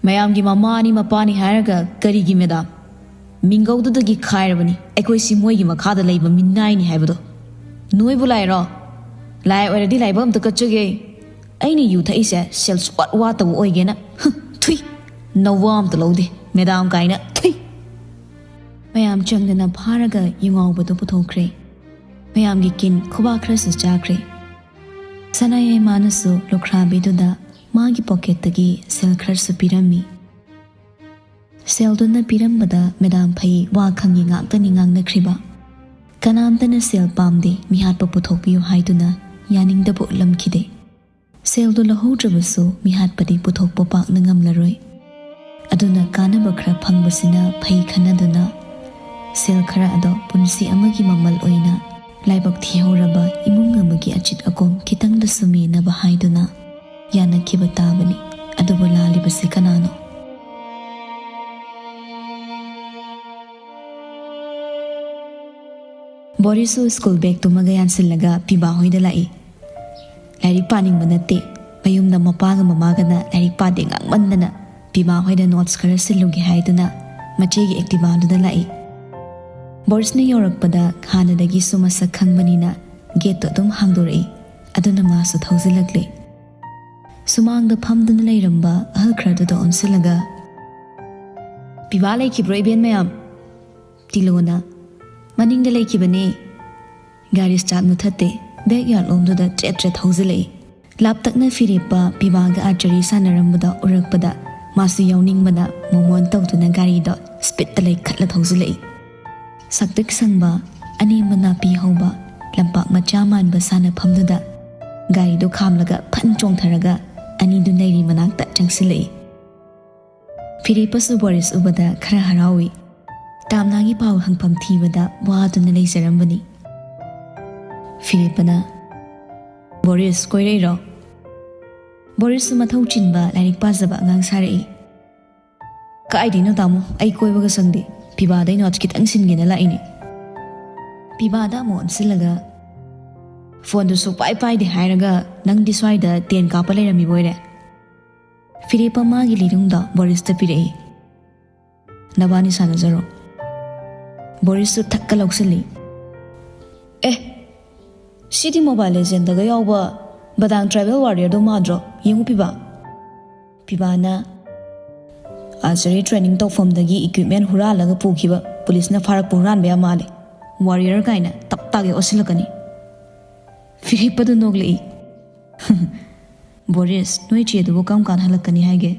ꯃꯌꯥꯝꯒꯤ ꯃꯃꯥꯅꯤ ꯃꯄꯥꯅꯤ ꯍꯥꯏꯔꯒ ꯀꯔꯤꯒꯤ ꯃꯦꯗꯥꯝ? ꯃꯤꯡꯒꯧꯗꯨꯗꯒꯤ ꯈꯥꯏꯔꯕꯅꯤ ꯑꯩꯈꯣꯏꯁꯤ ꯃꯣꯏꯒꯤ ꯃꯈꯥꯗ ꯂꯩꯕ ꯃꯤꯅꯥꯏꯅꯤ ꯍꯥꯏꯕꯗꯣ꯫ ꯅꯣꯏꯕꯨ ꯂꯥꯏꯔꯣ? ꯂꯥꯏ ꯑꯣꯏꯔꯗꯤ ꯂꯥꯏꯕꯛ ꯑꯝꯇ ꯀꯠꯆꯒꯦ꯫ ꯑꯩꯅ ꯌꯨ ꯊꯛꯏꯁꯦ ꯁꯦꯜ ꯁꯨꯋꯥꯠ ꯋꯥꯠꯇꯕ ꯑꯣꯏꯒꯦꯅ꯫ ꯍꯨꯝ, ꯊꯨꯏ꯫ ꯅꯋꯥ ꯑꯝꯇ ꯂꯧꯗꯦ ꯃꯦꯗꯥꯝ ꯀꯥꯏꯅ꯫ ꯊꯨꯏ꯫ ꯃꯌꯥꯝ ꯆꯪꯗꯅ ꯐꯥꯔꯒ ꯌꯨꯉꯥꯎꯕꯗꯨ ꯄꯨꯊꯣꯛꯈ꯭ꯔꯦ꯫ ꯃꯌꯥꯝꯒꯤ ꯀꯤꯟ ꯈꯨꯕꯥꯛ ꯈꯔꯁꯨ ꯆꯥꯈ꯭ꯔꯦ꯫ ꯁꯅꯥ ꯌꯥꯏꯃꯥꯅꯁꯨ ꯂꯨꯈ꯭ꯔꯥꯕꯤꯗꯨꯗ ꯃꯥꯒꯤ ꯄꯣꯀꯦꯠꯇꯒꯤ ꯁꯦꯜ ꯈꯔꯁꯨ ꯄꯤꯔꯝꯃꯤ꯫ ꯁꯦꯜꯗꯨꯅ ꯄꯤꯔꯝꯕꯗ ꯃꯦꯗꯥꯝ ꯐꯩ ꯋꯥ ꯈꯪꯉꯤ ꯉꯥꯛꯇꯅꯤ ꯉꯥꯡꯅꯈ꯭ꯔꯤꯕ꯫ ꯀꯅꯥꯝꯇꯅ ꯁꯦꯜ ꯄꯥꯝꯗꯦ, ꯃꯤꯍꯥꯠꯄ ꯄꯨꯊꯣꯛꯄꯤꯌꯨ ꯍꯥꯏꯗꯨꯅ ꯌꯥꯅꯤꯡꯗꯕ ꯎꯠꯂꯝꯈꯤꯗꯦ꯫ ꯁꯦꯜꯗꯨ ꯂꯧꯍꯧꯗ꯭ꯔꯕꯁꯨ ꯃꯤꯍꯥꯠꯄꯗꯤ ꯄꯨꯊꯣꯛꯄ ꯄꯥꯛꯅ ꯉꯝꯂꯔꯣꯏ꯫ ꯑꯗꯨꯅ ꯀꯥꯟꯅꯕ ꯈꯔ ꯐꯪꯕꯁꯤꯅ ꯐꯩ ꯈꯟꯅꯗꯨꯅ ꯁꯦꯜ ꯈꯔ ꯑꯗꯣ ꯄꯨꯟꯁꯤ ꯑꯃꯒꯤ ꯃꯃꯜ ꯑꯣꯏꯅ ꯂꯥꯏꯕꯛ ꯊꯤꯍꯧꯔꯕ ꯏꯃꯨꯡ ꯑꯃꯒꯤ ꯑꯆꯤꯠ ꯑꯀꯣꯝ ꯈꯤꯇꯪꯗꯁꯨ ꯃꯦꯟꯅꯕ ꯍꯥꯏꯗꯨꯅ ꯌꯥꯅꯈꯤꯕ ꯇꯥꯕꯅꯤ꯫ ꯑꯗꯨꯕꯨ ꯂꯥꯜꯂꯤꯕꯁꯤ ꯀꯅꯥꯅꯣ? ꯕꯣꯔꯤꯁꯁꯨ ꯁ꯭ꯀꯨꯜ ꯕꯦꯒ ꯇꯨꯝꯃꯒ ꯌꯥꯟꯁꯤꯜꯂꯒ ꯄꯤꯕꯥ ꯍꯣꯏꯗ ꯂꯥꯛꯏ꯫ ꯂꯥꯏꯔꯤꯛ ꯄꯥꯅꯤꯡꯕ ꯅꯠꯇꯦ, ꯃꯌꯨꯝꯗ ꯃꯄꯥꯒ ꯃꯃꯥꯒꯅ ꯂꯥꯏꯔꯤꯛ ꯄꯥꯗꯦ ꯉꯥꯡꯃꯟꯗꯅ ꯄꯤꯕꯥ ꯍꯣꯏꯗ ꯅꯣꯠꯁ ꯈꯔ ꯁꯤꯜꯂꯨꯒꯦ ꯍꯥꯏꯗꯨꯅ ꯃꯆꯦꯒꯤ ꯑꯦꯛꯇꯤꯚꯥꯗꯨꯗ ꯂꯥꯛꯏ꯫ ꯕꯣꯔꯤꯁꯅ ꯌꯧꯔꯛꯄꯗ ꯍꯥꯟꯅꯗꯒꯤꯁꯨ ꯃꯁꯛ ꯈꯪꯕꯅꯤꯅ ꯒꯦꯠꯇꯣ ꯑꯗꯨꯝ ꯍꯥꯡꯗꯣꯔꯛꯏ꯫ ꯑꯗꯨꯅ ꯃꯥꯁꯨ ꯊꯧꯖꯤꯜꯂꯛꯂꯦ꯫ ꯁꯨꯃꯥꯡꯗ ꯐꯝꯗꯨꯅ ꯂꯩꯔꯝꯕ ꯑꯍꯜ ꯈꯔꯗꯨꯗ ꯑꯣꯟꯁꯤꯜꯂꯒ, "ꯄꯤꯕꯥ ꯂꯩꯈꯤꯕ꯭ꯔꯣ ꯏꯕꯦꯟ ꯃꯌꯥꯝ?" ꯇꯤꯂꯣꯅ, "ꯃꯅꯤꯡꯗ ꯂꯩꯈꯤꯕꯅꯦ"꯫ ꯒꯥꯔꯤ ꯁ꯭ꯇꯥꯔꯠ ꯃꯨꯊꯠꯇꯦ꯫ ꯕꯦꯛ ꯌꯥꯔꯗꯂꯣꯝꯗꯨꯗ ꯇ꯭ꯔꯦꯠ ꯇ꯭ꯔꯦꯠ ꯊꯧꯖꯤꯜꯂꯛꯏ꯫ ꯂꯥꯞꯇꯛꯅ ꯐꯤꯔꯦꯞꯄ ꯄꯤꯕꯥꯒ ꯑꯥꯔꯆꯔꯤ ꯁꯥꯟꯅꯔꯝꯕꯗ ꯎꯔꯛꯄꯗ ꯃꯥꯁꯨ ꯌꯥꯎꯅꯤꯡꯕꯅ ꯃꯣꯃꯣꯟ ꯇꯧꯗꯨꯅ ꯒꯥꯔꯤꯗꯣ ꯁ꯭ꯄꯤꯠꯇ ꯂꯩꯈꯠꯂ ꯊꯧꯖꯤꯜꯂꯛꯏ꯫ ꯁꯛꯇꯛ ꯁꯪꯕ, ꯑꯅꯦꯝꯕ ꯅꯥꯄꯤ ꯍꯧꯕ ꯂꯝꯄꯥꯛ ꯃꯆꯥ ꯃꯥꯟꯕ ꯁꯥꯟꯅꯐꯝꯗꯨꯗ ꯒꯥꯔꯤꯗꯣ ꯈꯥꯝꯂꯒ ꯐꯟ ꯆꯣꯡꯊꯔꯒ ꯑꯅꯤꯗꯨ ꯅꯩꯔꯤ ꯃꯅꯥꯛꯇ ꯆꯪꯁꯤꯜꯂꯛꯏ꯫ ꯐꯤꯔꯦꯞꯄꯁꯨ ꯕꯣꯔꯤꯁ ꯎꯕꯗ ꯈꯔ ꯍꯔꯥꯎꯏ꯫ ꯇꯥꯝꯅꯥꯒꯤ ꯄꯥꯎ ꯍꯪꯐꯝ ꯊꯤꯕꯗ ꯋꯥꯗꯨꯅ ꯂꯩꯖꯔꯝꯕꯅꯤ꯫ ꯐꯤꯔꯦꯞꯄꯅ, "ꯕꯣꯔꯤꯁ, ꯀꯣꯏꯔꯛꯏꯔꯣ?" ꯕꯣꯔꯤꯁꯁꯨ ꯃꯊꯧ ꯆꯤꯟꯕ ꯂꯥꯏꯔꯤꯛ ꯄꯥꯖꯕ ꯑꯉꯥꯡ ꯁꯥꯔꯛꯏ꯫ "ꯀꯥꯏꯗꯩꯅꯣ ꯇꯥꯃꯣ, ꯑꯩ ꯀꯣꯏꯕꯒ ꯁꯪꯗꯦ꯫ ꯄꯤꯕꯥꯗꯩ ꯅꯣꯠꯁ ꯈꯤꯇꯪ ꯁꯤꯟꯒꯦꯅ ꯂꯥꯛꯏꯅꯦ"꯫ ꯄꯤꯕꯥꯗ ꯑꯃꯨꯛ ꯑꯣꯟꯁꯤꯜꯂꯒ, ꯐꯣꯟꯗꯨꯁꯨ ꯄꯥꯏ ꯄꯥꯏꯗꯦ ꯍꯥꯏꯔꯒ ꯅꯪꯗꯤ ꯁ꯭ꯋꯥꯏꯗ ꯇꯦꯟ ꯀꯥꯞꯄ ꯂꯩꯔꯝꯃꯤꯕ ꯑꯣꯏꯔꯦ꯫ ꯐꯤꯔꯦꯞꯄ ꯃꯥꯒꯤ ꯂꯤꯔꯨꯡꯗ ꯕꯣꯔꯤꯁꯇ ꯄꯤꯔꯛꯏ꯫ "ꯅꯕꯥꯅꯤ ꯁꯥꯟꯅꯖꯔꯣ꯫" ꯕꯣꯔꯤꯁꯁꯨ ꯊꯛꯀ ꯂꯧꯁꯤꯜꯂꯤ꯫ "ꯑꯦ, ꯁꯤꯗꯤ ꯃꯣꯕꯥꯏꯜ ꯂꯦꯖꯦꯟꯗꯒ ꯌꯥꯎꯕ ꯕꯗꯥꯡ ꯇ꯭ꯔꯥꯏꯕꯦꯜ ꯋꯥꯔꯤꯌꯔꯗꯣ ꯃꯥꯟꯗ꯭ꯔꯣ? ꯌꯦꯡꯉꯨ ꯄꯤꯕꯥ꯫" ꯄꯤꯕꯥꯅ ꯑꯥꯔꯆꯔꯤ ꯇ꯭ꯔꯦꯅꯤꯡ ꯇꯧꯐꯝꯗꯒꯤ ꯏꯀ꯭ꯋꯤꯞꯃꯦꯟ ꯍꯨꯔꯥꯜꯂꯒ ꯄꯨꯈꯤꯕ ꯄꯨꯂꯤꯁꯅ ꯐꯥꯔꯛꯄ ꯍꯨꯔꯥꯟꯕ ꯌꯥꯝ ꯃꯥꯜꯂꯦ꯫ ꯋꯥꯔꯤꯌꯔ ꯀꯥꯏꯅ ꯇꯞ ꯇꯥꯒꯦ ꯑꯣꯠꯁꯤꯜꯂꯛꯀꯅꯤ꯫ ꯐꯤꯔꯦꯞꯄꯗꯨ ꯅꯣꯛꯂꯛꯏ꯫ "ꯕꯣꯔꯤꯁ, ꯅꯣꯏ ꯆꯦꯗꯨꯕꯨ ꯀꯔꯝ ꯀꯥꯟ ꯍꯜꯂꯛꯀꯅꯤ ꯍꯥꯏꯒꯦ?"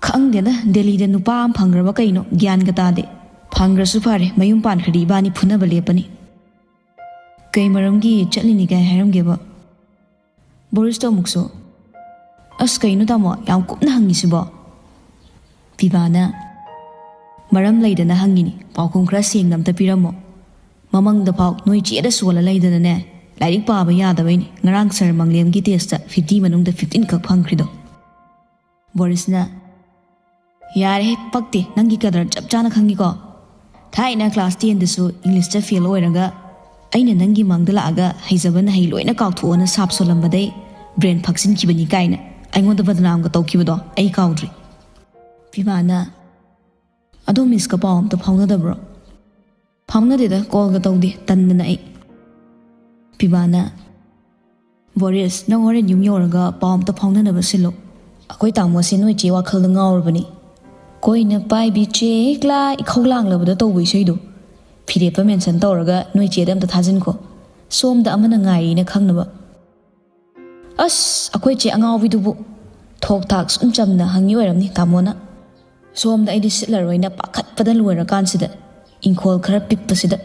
"ꯈꯪꯗꯦꯗ, ꯗꯦꯜꯂꯤꯗ ꯅꯨꯄꯥ ꯑꯃ ꯐꯪꯈ꯭ꯔꯕ ꯀꯩꯅꯣ, ꯒ꯭ꯌꯥꯟꯒ ꯇꯥꯗꯦ꯫ ꯐꯪꯈ꯭ꯔꯁꯨ ꯐꯔꯦ, ꯃꯌꯨꯝ ꯄꯥꯟꯈ꯭ꯔꯗꯤ ꯏꯕꯥꯅꯤ ꯐꯨꯅꯕ ꯂꯦꯞꯄꯅꯤ꯫" "ꯀꯩ ꯃꯔꯝꯒꯤ ꯆꯠꯂꯤꯅꯤ ꯀꯥꯏ ꯍꯥꯏꯔꯝꯒꯦꯕ?" ꯕꯣꯔꯤꯁꯇꯣ ꯑꯃꯨꯛꯁꯨ꯫ "ꯑꯁ, ꯀꯩꯅꯣ ꯇꯥꯃꯣ, ꯌꯥꯝ ꯀꯨꯞꯅ ꯍꯪꯉꯤꯁꯤꯕꯣ?" ꯄꯤꯕꯥꯅ, "ꯃꯔꯝ ꯂꯩꯗꯅ ꯍꯪꯉꯤꯅꯤ, ꯄꯥꯎꯈꯨꯝ ꯈꯔ ꯁꯦꯡꯅ ꯑꯝꯇ ꯄꯤꯔꯝꯃꯣ꯫ ꯃꯃꯪꯗ ꯐꯥꯎ ꯅꯣꯏ ꯆꯦꯗ ꯁꯣꯜꯂ ꯂꯩꯗꯅꯅꯦ, ꯂꯥꯏꯔꯤꯛ ꯄꯥꯕ ꯌꯥꯗꯕꯩꯅꯤ ꯉꯔꯥꯡ ꯁꯥꯔ ꯃꯪꯂꯦꯝꯒꯤ ꯇꯦꯁꯇ ꯐꯤꯐꯇꯤ ꯃꯅꯨꯡꯗ ꯐꯤꯐꯇꯤꯟ ꯈꯛ ꯐꯪꯈ꯭ꯔꯤꯗꯣ꯫" ꯕꯣꯔꯤꯁꯅ, "ꯌꯥꯔꯦꯍꯦ, ꯄꯛꯇꯦ, ꯅꯪꯒꯤ ꯀꯗꯔ ꯆꯞ ꯆꯥꯅ ꯈꯪꯉꯤꯀꯣ꯫ ꯊꯥꯏꯅ ꯀ꯭ꯂꯥꯁ ꯇꯦꯟꯗꯁꯨ ꯏꯪꯂꯤꯁꯇ ꯐꯦꯜ ꯑꯣꯏꯔꯒ ꯑꯩꯅ ꯅꯪꯒꯤ ꯃꯥꯡꯗ ꯂꯥꯛꯑꯒ ꯍꯩꯖꯕ ꯅꯍꯩ ꯂꯣꯏꯅ ꯀꯥꯎꯊꯣꯛꯑꯣꯅ ꯁꯥꯞ ꯁꯣꯜꯂꯝꯕꯗꯩ ꯕ꯭ꯔꯦꯟ ꯐꯛꯆꯤꯟꯈꯤꯕꯅꯤ ꯀꯥꯏꯅ ꯑꯩꯉꯣꯟꯗ ꯕꯗꯅꯥꯝꯒ ꯇꯧꯈꯤꯕꯗꯣ ꯑꯩ ꯀꯥꯎꯗ꯭ꯔꯤ꯫" ꯄꯤꯕꯥꯅ, "ꯑꯗꯣ ꯃꯤꯁꯀ ꯄꯥꯎ ꯑꯝꯇ ꯐꯥꯎꯅꯗꯕ꯭ꯔꯣ?" "ꯐꯥꯎꯅꯗꯦꯗ, ꯀꯣꯜꯒ ꯇꯧꯗꯦ, ꯇꯟꯗꯅ ꯑꯩ꯫" ꯄꯤꯕꯥꯅ, "ꯕꯣꯔꯤꯁ, ꯅꯪ ꯍꯣꯔꯦꯟ ꯌꯨꯝ ꯌꯧꯔꯒ ꯄꯥꯎ ꯑꯝꯇ ꯐꯥꯎꯅꯅꯕ ꯁꯤꯜꯂꯨ꯫ ꯑꯩꯈꯣꯏ ꯇꯥꯃꯣꯁꯦ ꯅꯣꯏ ꯆꯦ ꯋꯥꯈꯜꯗ ꯉꯥꯎꯔꯕꯅꯤ꯫ ꯀꯣꯏꯅ ꯄꯥꯏꯕꯤ ꯆꯦꯛꯂꯥ ꯏꯈꯧ ꯂꯥꯡꯂꯕꯗ ꯇꯧꯕ ꯏꯁꯩꯗꯣ ꯐꯤꯔꯦꯞꯄ ꯃꯦꯟꯁꯟ ꯇꯧꯔꯒ ꯅꯣꯏ ꯆꯦꯗ ꯑꯝꯇ ꯊꯥꯖꯤꯟꯈꯣ꯫ ꯁꯣꯝꯗ ꯑꯃꯅ ꯉꯥꯏꯔꯤꯅ ꯈꯪꯅꯕ꯫" "ꯑꯁ, ꯑꯩꯈꯣꯏ ꯆꯦ ꯑꯉꯥꯎꯕꯤꯗꯨꯕꯨ ꯊꯣꯛ ꯊꯥꯛ ꯁꯨꯝ ꯆꯝꯅ ꯍꯪꯉꯤ ꯑꯣꯏꯔꯝꯅꯤ ꯇꯥꯃꯣꯅ꯫ ꯁꯣꯝꯗ ꯑꯩꯗꯤ ꯁꯤꯠꯂꯔꯣꯏꯅ ꯄꯥꯈꯠꯄꯗ ꯂꯣꯏꯔꯀꯥꯟꯁꯤꯗ, ꯏꯪꯈꯣꯜ ꯈꯔ ꯄꯤꯛꯄꯁꯤꯗ꯫"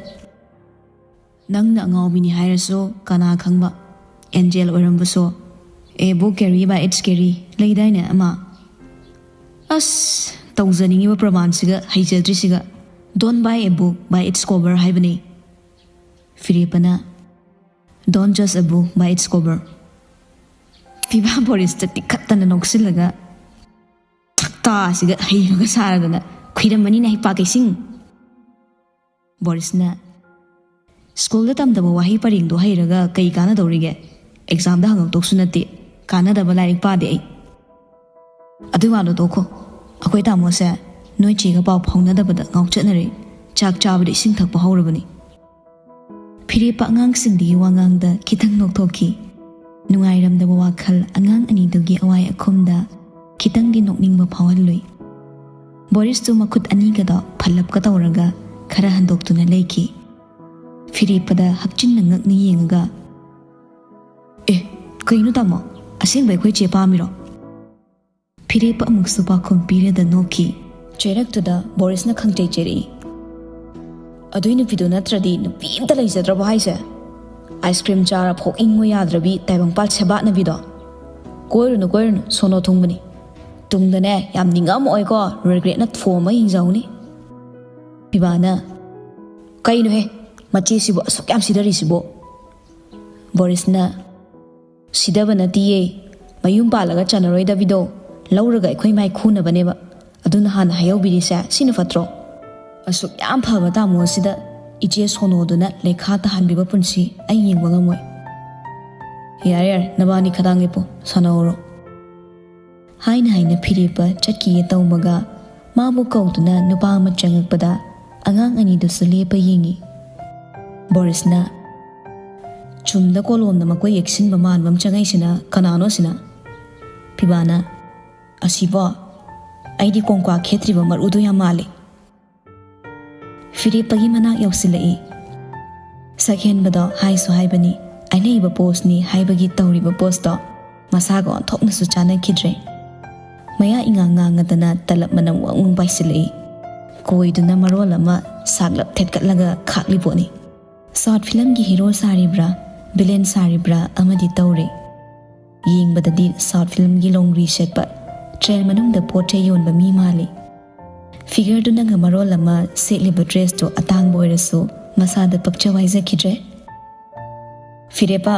"ꯅꯪꯅ ꯑꯉꯥꯎꯕꯤꯅꯤ ꯍꯥꯏꯔꯁꯨ ꯀꯅꯥ ꯈꯪꯕ, ꯑꯦꯟꯖꯦꯜ ꯑꯣꯏꯔꯝꯕꯁꯨ꯫ A book carry by its carry ꯂꯩꯗꯥꯏꯅꯦ ꯑꯃ?" "ꯑꯁ, ꯇꯧꯖꯅꯤꯡꯉꯤꯕ ꯄ꯭ꯔꯃꯥꯟꯁꯤꯒ ꯍꯩꯖꯗ꯭ꯔꯤꯁꯤꯒ꯫ Don't buy a book by its cover ꯍꯥꯏꯕꯅꯤ꯫" ꯐꯤꯔꯦꯞꯄꯅ, "Don't judge a book by its cover꯫" ꯄꯤꯕꯥ ꯕꯣꯔꯤꯁꯇ ꯇꯤꯛꯈꯠꯇꯅ ꯅꯣꯛꯁꯤꯜꯂꯒ, ꯊꯛꯇꯥꯁꯤꯒ ꯍꯩꯕꯒ ꯁꯥꯔꯗꯅ, "ꯈꯨꯏꯔꯝꯕꯅꯤꯅ ꯍꯩꯄꯥ ꯀꯩꯁꯤꯡ!" ꯕꯣꯔꯤꯁꯅ, ꯁ꯭ꯀꯨꯜꯗ ꯇꯝꯗꯕ ꯋꯥꯍꯩ ꯄꯔꯦꯡꯗꯣ ꯍꯩꯔꯒ ꯀꯩ ꯀꯥꯟꯅꯗꯧꯔꯤꯒꯦ? ꯑꯦꯛꯖꯥꯝꯗ ꯍꯪꯉꯛꯇꯧꯁꯨ ꯅꯠꯇꯦ꯫ ꯀꯥꯟꯅꯗꯕ ꯂꯥꯏꯔꯤꯛ ꯄꯥꯗꯦ ꯑꯩ꯫ ꯑꯗꯨ ꯋꯥꯗꯣ ꯇꯣꯛꯈꯣ꯫ ꯑꯩꯈꯣꯏ ꯇꯥꯃꯣꯁꯦ ꯅꯣꯏ ꯆꯦꯒ ꯄꯥꯎ ꯐꯥꯎꯅꯗꯕꯗ ꯉꯥꯎꯆꯠꯅꯔꯦ꯫ ꯆꯥꯛ ꯆꯥꯕꯗ ꯏꯁꯤꯡ ꯊꯛꯄ ꯍꯧꯔꯕꯅꯤ꯫ ꯐꯤꯔꯦꯞꯄ ꯑꯉꯥꯡꯁꯤꯡꯗꯨꯒꯤ ꯋꯥꯉꯥꯡꯗ ꯈꯤꯇꯪ ꯅꯣꯛꯊꯣꯛꯈꯤ꯫ ꯅꯨꯡꯉꯥꯏꯔꯝꯗꯕ ꯋꯥꯈꯜ ꯑꯉꯥꯡ ꯑꯅꯤꯗꯨꯒꯤ ꯑꯋꯥꯏ ꯑꯈꯨꯝꯗ ꯈꯤꯇꯪꯗꯤ ꯅꯣꯛꯅꯤꯡꯕ ꯐꯥꯎꯍꯜꯂꯨꯏ꯫ ꯕꯣꯔꯤꯁꯇꯨ ꯃꯈꯨꯠ ꯑꯅꯤꯒꯗꯣ ꯐꯜꯂꯞꯀ ꯇꯧꯔꯒ ꯈꯔ ꯍꯟꯗꯣꯛꯇꯨꯅ ꯂꯩꯈꯤ꯫ ꯐꯤꯔꯦꯞꯄꯗ ꯍꯛꯆꯤꯟꯅ ꯉꯛꯅ ꯌꯦꯡꯉꯒ, "ꯑꯦ, ꯀꯩꯅꯣ ꯇꯥꯃꯣ? ꯑꯁꯦꯡꯕ ꯑꯩꯈꯣꯏ ꯆꯦ ꯄꯥꯝꯃꯤꯔꯣ?" ꯐꯤꯔꯦꯞꯄ ꯑꯃꯨꯛꯁꯨ ꯄꯥꯎꯈꯨꯝ ꯄꯤꯔꯗ ꯅꯣꯛꯈꯤ꯫ ꯆꯩꯔꯛꯇꯨꯗ ꯕꯣꯔꯤꯁꯅ ꯈꯪꯆꯩ ꯆꯩꯔꯛꯏ꯫ "ꯑꯗꯨꯏ ꯅꯨꯄꯤꯗꯨ ꯅꯠꯇ꯭ꯔꯗꯤ ꯅꯨꯄꯤ ꯑꯝꯇ ꯂꯩꯖꯗ꯭ꯔꯕꯣ ꯍꯥꯏꯁꯦ? ꯑꯥꯏꯁ ꯀ꯭ꯔꯤꯝ ꯆꯥꯔ ꯐꯥꯎ ꯏꯪꯉꯨ ꯌꯥꯗ꯭ꯔꯕꯤ ꯇꯥꯏꯕꯪꯄꯥꯜ ꯁꯦꯕꯥꯠꯅꯕꯤꯗꯣ? ꯀꯣꯏꯔꯨꯅꯨ, ꯀꯣꯏꯔꯨꯅꯨ, ꯁꯣꯅꯣ ꯊꯨꯡꯕꯅꯤ꯫ ꯇꯨꯡꯗꯅꯦ ꯌꯥꯝ ꯅꯤꯡꯉꯝꯃꯛꯑꯣꯏꯀꯣ, ꯔꯤꯒ꯭ꯔꯦꯠꯅ ꯊꯣꯝꯃ ꯍꯤꯡꯖꯍꯧꯅꯤ꯫" ꯐꯤꯕꯥꯅ, "ꯀꯩꯅꯣꯍꯦ, ꯃꯆꯦꯁꯤꯕꯨ ꯑꯁꯨꯛ ꯌꯥꯝ ꯁꯤꯗꯔꯤꯁꯤꯕꯨ?" ꯕꯣꯔꯤꯁꯅ, "ꯁꯤꯗꯕ ꯅꯠꯇꯤꯌꯦ, ꯃꯌꯨꯝ ꯄꯥꯜꯂꯒ ꯆꯥꯟꯅꯔꯣꯏꯗꯕꯤꯗꯣ ꯂꯧꯔꯒ ꯑꯩꯈꯣꯏ ꯃꯥꯏ ꯈꯨꯅꯕꯅꯦꯕ꯫ ꯑꯗꯨꯅ ꯍꯥꯟꯅ ꯍꯥꯏꯍꯧꯕꯤꯔꯤꯁꯦ ꯁꯤꯅ ꯐꯠꯇ꯭ꯔꯣ? ꯑꯁꯨꯛ ꯌꯥꯝ ꯐꯕ ꯇꯥꯃꯣ ꯑꯁꯤꯗ ꯏꯆꯦ ꯁꯣꯅꯣꯗꯨꯅ ꯂꯩꯈꯥ ꯇꯥꯍꯟꯕꯤꯕ ꯄꯨꯟꯁꯤ ꯑꯩ ꯌꯦꯡꯕ ꯉꯝꯃꯣꯏ꯫" "ꯌꯥꯔꯦ, ꯌꯥꯔꯦ, ꯅꯕꯥꯅꯤ ꯈꯗꯥꯡ ꯂꯦꯞꯄꯣ, ꯁꯥꯟꯅꯍꯧꯔꯣ꯫" ꯍꯥꯏꯅ ꯍꯥꯏꯅ ꯐꯤꯔꯦꯞꯄ ꯆꯠꯈꯤꯒꯦ ꯇꯧꯕꯒ, ꯃꯥꯕꯨ ꯀꯧꯗꯨꯅ ꯅꯨꯄꯥ ꯑꯃ ꯆꯪꯉꯛꯄꯗ ꯑꯉꯥꯡ ꯑꯅꯤꯗꯨꯁꯨ ꯂꯦꯞꯄ ꯌꯦꯡꯉꯤ꯫ ꯕꯣꯔꯤꯁꯅ, "ꯆꯨꯝꯗ ꯀꯣꯂꯣꯝꯅ ꯃꯀꯣꯏ ꯌꯦꯛꯁꯤꯟꯕ ꯃꯥꯟꯕ ꯑꯃ ꯆꯪꯉꯛꯏꯁꯤꯅ ꯀꯅꯥꯅꯣ ꯑꯁꯤꯅ?" ꯐꯤꯕꯥꯅ, "ꯑꯁꯤꯕꯣ, ꯑꯩꯗꯤ ꯀꯣꯡꯀ꯭ꯋꯥ ꯈꯦꯠꯇ꯭ꯔꯤꯕ ꯃꯔꯨꯗꯣ ꯌꯥꯝ ꯃꯥꯜꯂꯤ꯫" ꯐꯤꯔꯦꯞꯄꯒꯤ ꯃꯅꯥꯛ ꯌꯧꯁꯤꯜꯂꯛꯏ꯫ ꯁꯛꯍꯦꯟꯕꯗꯣ ꯍꯥꯏꯁꯨ ꯍꯥꯏꯕꯅꯤ, ꯑꯩꯅ ꯏꯕ ꯄꯣꯁꯅꯤ ꯍꯥꯏꯕꯒꯤ ꯇꯧꯔꯤꯕ ꯄꯣꯁꯇꯣ ꯃꯁꯥꯒ ꯑꯣꯟꯊꯣꯛꯅꯁꯨ ꯆꯥꯟꯅꯈꯤꯗ꯭ꯔꯦ꯫ ꯃꯌꯥ ꯏꯉꯥꯡ ꯉꯥꯡꯉꯗꯅ ꯇꯂꯞ ꯃꯅꯝ ꯋꯪ ꯋꯪ ꯄꯥꯏꯁꯤꯜꯂꯛꯏ꯫ ꯀꯣꯏꯗꯨꯅ ꯃꯔꯣꯜ ꯑꯃ ꯁꯥꯛꯂꯞ ꯊꯦꯠꯀꯠꯂꯒ ꯈꯥꯛꯂꯤ ꯄꯣꯠꯅꯤ꯫ ꯁꯥꯎꯠ ꯐꯤꯂꯝꯒꯤ ꯍꯤꯔꯣ ꯁꯥꯔꯤꯕ꯭ꯔꯥ, ꯚꯤꯂꯦꯟ ꯁꯥꯔꯤꯕ꯭ꯔꯥ ꯑꯃꯗꯤ ꯇꯧꯔꯦ꯫ ꯌꯦꯡꯕꯗꯗꯤ ꯁꯥꯎꯠ ꯐꯤꯂꯝꯒꯤ ꯂꯣꯡꯔꯤ ꯁꯦꯠꯄ, ꯇ꯭ꯔꯦꯟ ꯃꯅꯨꯡꯗ ꯄꯣꯠ ꯆꯩ ꯌꯣꯟꯕ ꯃꯤ ꯃꯥꯜꯂꯤ꯫ ꯐꯤꯒꯔꯗꯨꯅꯒ ꯃꯔꯣꯜ ꯑꯃ, ꯁꯦꯠꯂꯤꯕ ꯗ꯭ꯔꯦꯁꯇꯨ ꯑꯇꯥꯡꯕ ꯑꯣꯏꯔꯁꯨ ꯃꯁꯥꯗ ꯄꯛꯆꯕ ꯍꯥꯏꯖꯈꯤꯗ꯭ꯔꯦ꯫ "ꯐꯤꯔꯦꯞꯄ!"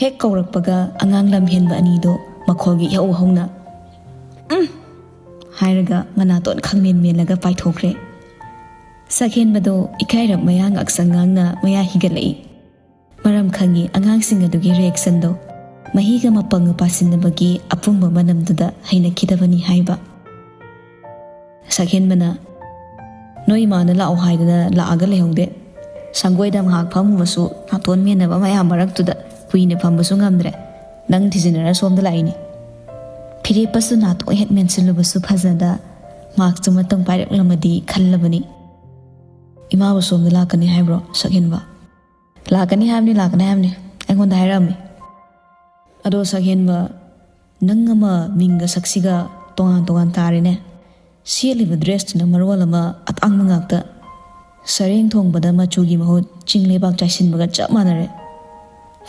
ꯍꯦꯛ ꯀꯧꯔꯛꯄꯒ ꯑꯉꯥꯡ ꯂꯝ ꯍꯦꯟꯕ ꯑꯅꯤꯗꯣ ꯃꯈꯣꯜꯒꯤ ꯏꯍꯧ ꯍꯧꯅ "ꯎꯝ" ꯍꯥꯏꯔꯒ ꯃꯅꯥꯇꯣꯟ ꯈꯪꯃꯦꯟ ꯃꯦꯜꯂꯒ ꯄꯥꯏꯊꯣꯛꯈ꯭ꯔꯦ꯫ ꯆꯥꯛꯍꯦꯟꯕꯗꯣ ꯏꯀꯥꯏꯔꯞ ꯃꯌꯥ ꯉꯥꯛꯁꯪ ꯉꯥꯡꯅ ꯃꯌꯥ ꯍꯤꯒꯠꯂꯛꯏ꯫ ꯃꯔꯝ ꯈꯪꯉꯤ ꯑꯉꯥꯡꯁꯤꯡ ꯑꯗꯨꯒꯤ ꯔꯤꯌꯦꯛꯁꯟꯗꯣ꯫ ꯃꯍꯤꯒ ꯃꯄꯪꯒ ꯄꯥꯁꯤꯟꯅꯕꯒꯤ ꯑꯄꯨꯝꯕ ꯃꯅꯝꯗꯨꯗ ꯍꯩꯅꯈꯤꯗꯕꯅꯤ ꯍꯥꯏꯕ꯫ ꯁꯛꯍꯦꯟꯕꯅ, "ꯅꯣꯏ ꯏꯃꯥꯅ ꯂꯥꯛꯑꯣ ꯍꯥꯏꯗꯅ ꯂꯥꯛꯑꯒ ꯂꯩꯍꯧꯗꯦ꯫ ꯁꯪꯒꯣꯏꯗ ꯉꯥꯏꯍꯥꯛ ꯐꯝꯃꯨꯕꯁꯨ ꯅꯥꯇꯣꯟ ꯃꯦꯟꯅꯕ ꯃꯌꯥꯝ ꯃꯔꯛꯇꯨꯗ ꯀꯨꯏꯅ ꯐꯝꯕꯁꯨ ꯉꯝꯗ꯭ꯔꯦ꯫ ꯅꯪ ꯊꯤꯖꯤꯟꯅꯔ ꯁꯣꯝꯗ ꯂꯥꯛꯏꯅꯤ꯫" ꯐꯤꯔꯦꯞꯄꯁꯨ ꯅꯥꯇꯣꯟ ꯍꯦꯛ ꯃꯦꯟꯁꯤꯜꯂꯨꯕꯁꯨ ꯐꯖꯗ ꯃꯥꯛꯁꯇꯨ ꯃꯇꯝ ꯄꯥꯏꯔꯛꯂꯝꯃꯗꯤ ꯈꯜꯂꯕꯅꯤ꯫ "ꯏꯃꯥꯕꯨ ꯁꯣꯝꯗ ꯂꯥꯛꯀꯅꯤ ꯍꯥꯏꯕ꯭ꯔꯣ, ꯁꯛꯍꯦꯟꯕ?" "ꯂꯥꯛꯀꯅꯤ ꯍꯥꯏꯕꯅꯤ, ꯂꯥꯛꯀꯅꯤ ꯍꯥꯏꯕꯅꯤ꯫ ꯑꯩꯉꯣꯟꯗ ꯍꯥꯏꯔꯛꯑꯝꯃꯤ꯫" "ꯑꯗꯣ ꯁꯛꯍꯦꯟꯕ, ꯅꯪ ꯑꯃ ꯃꯤꯡꯒ ꯁꯛꯁꯤꯒ ꯇꯣꯉꯥꯟ ꯇꯣꯉꯥꯟ ꯇꯥꯔꯦꯅꯦ꯫ ꯁꯦꯠꯂꯤꯕ ꯗ꯭ꯔꯦꯁꯇꯨꯅ ꯃꯔꯣꯜ ꯑꯃ ꯑꯇꯥꯡꯕ ꯉꯥꯛꯇ꯫ ꯁꯔꯦꯡ ꯊꯣꯡꯕꯗ ꯃꯆꯨꯒꯤ ꯃꯍꯨꯠ ꯆꯤꯡ ꯂꯩꯕꯥꯛ ꯆꯥꯏꯁꯤꯟꯕꯒ ꯆꯞ ꯃꯥꯟꯅꯔꯦ꯫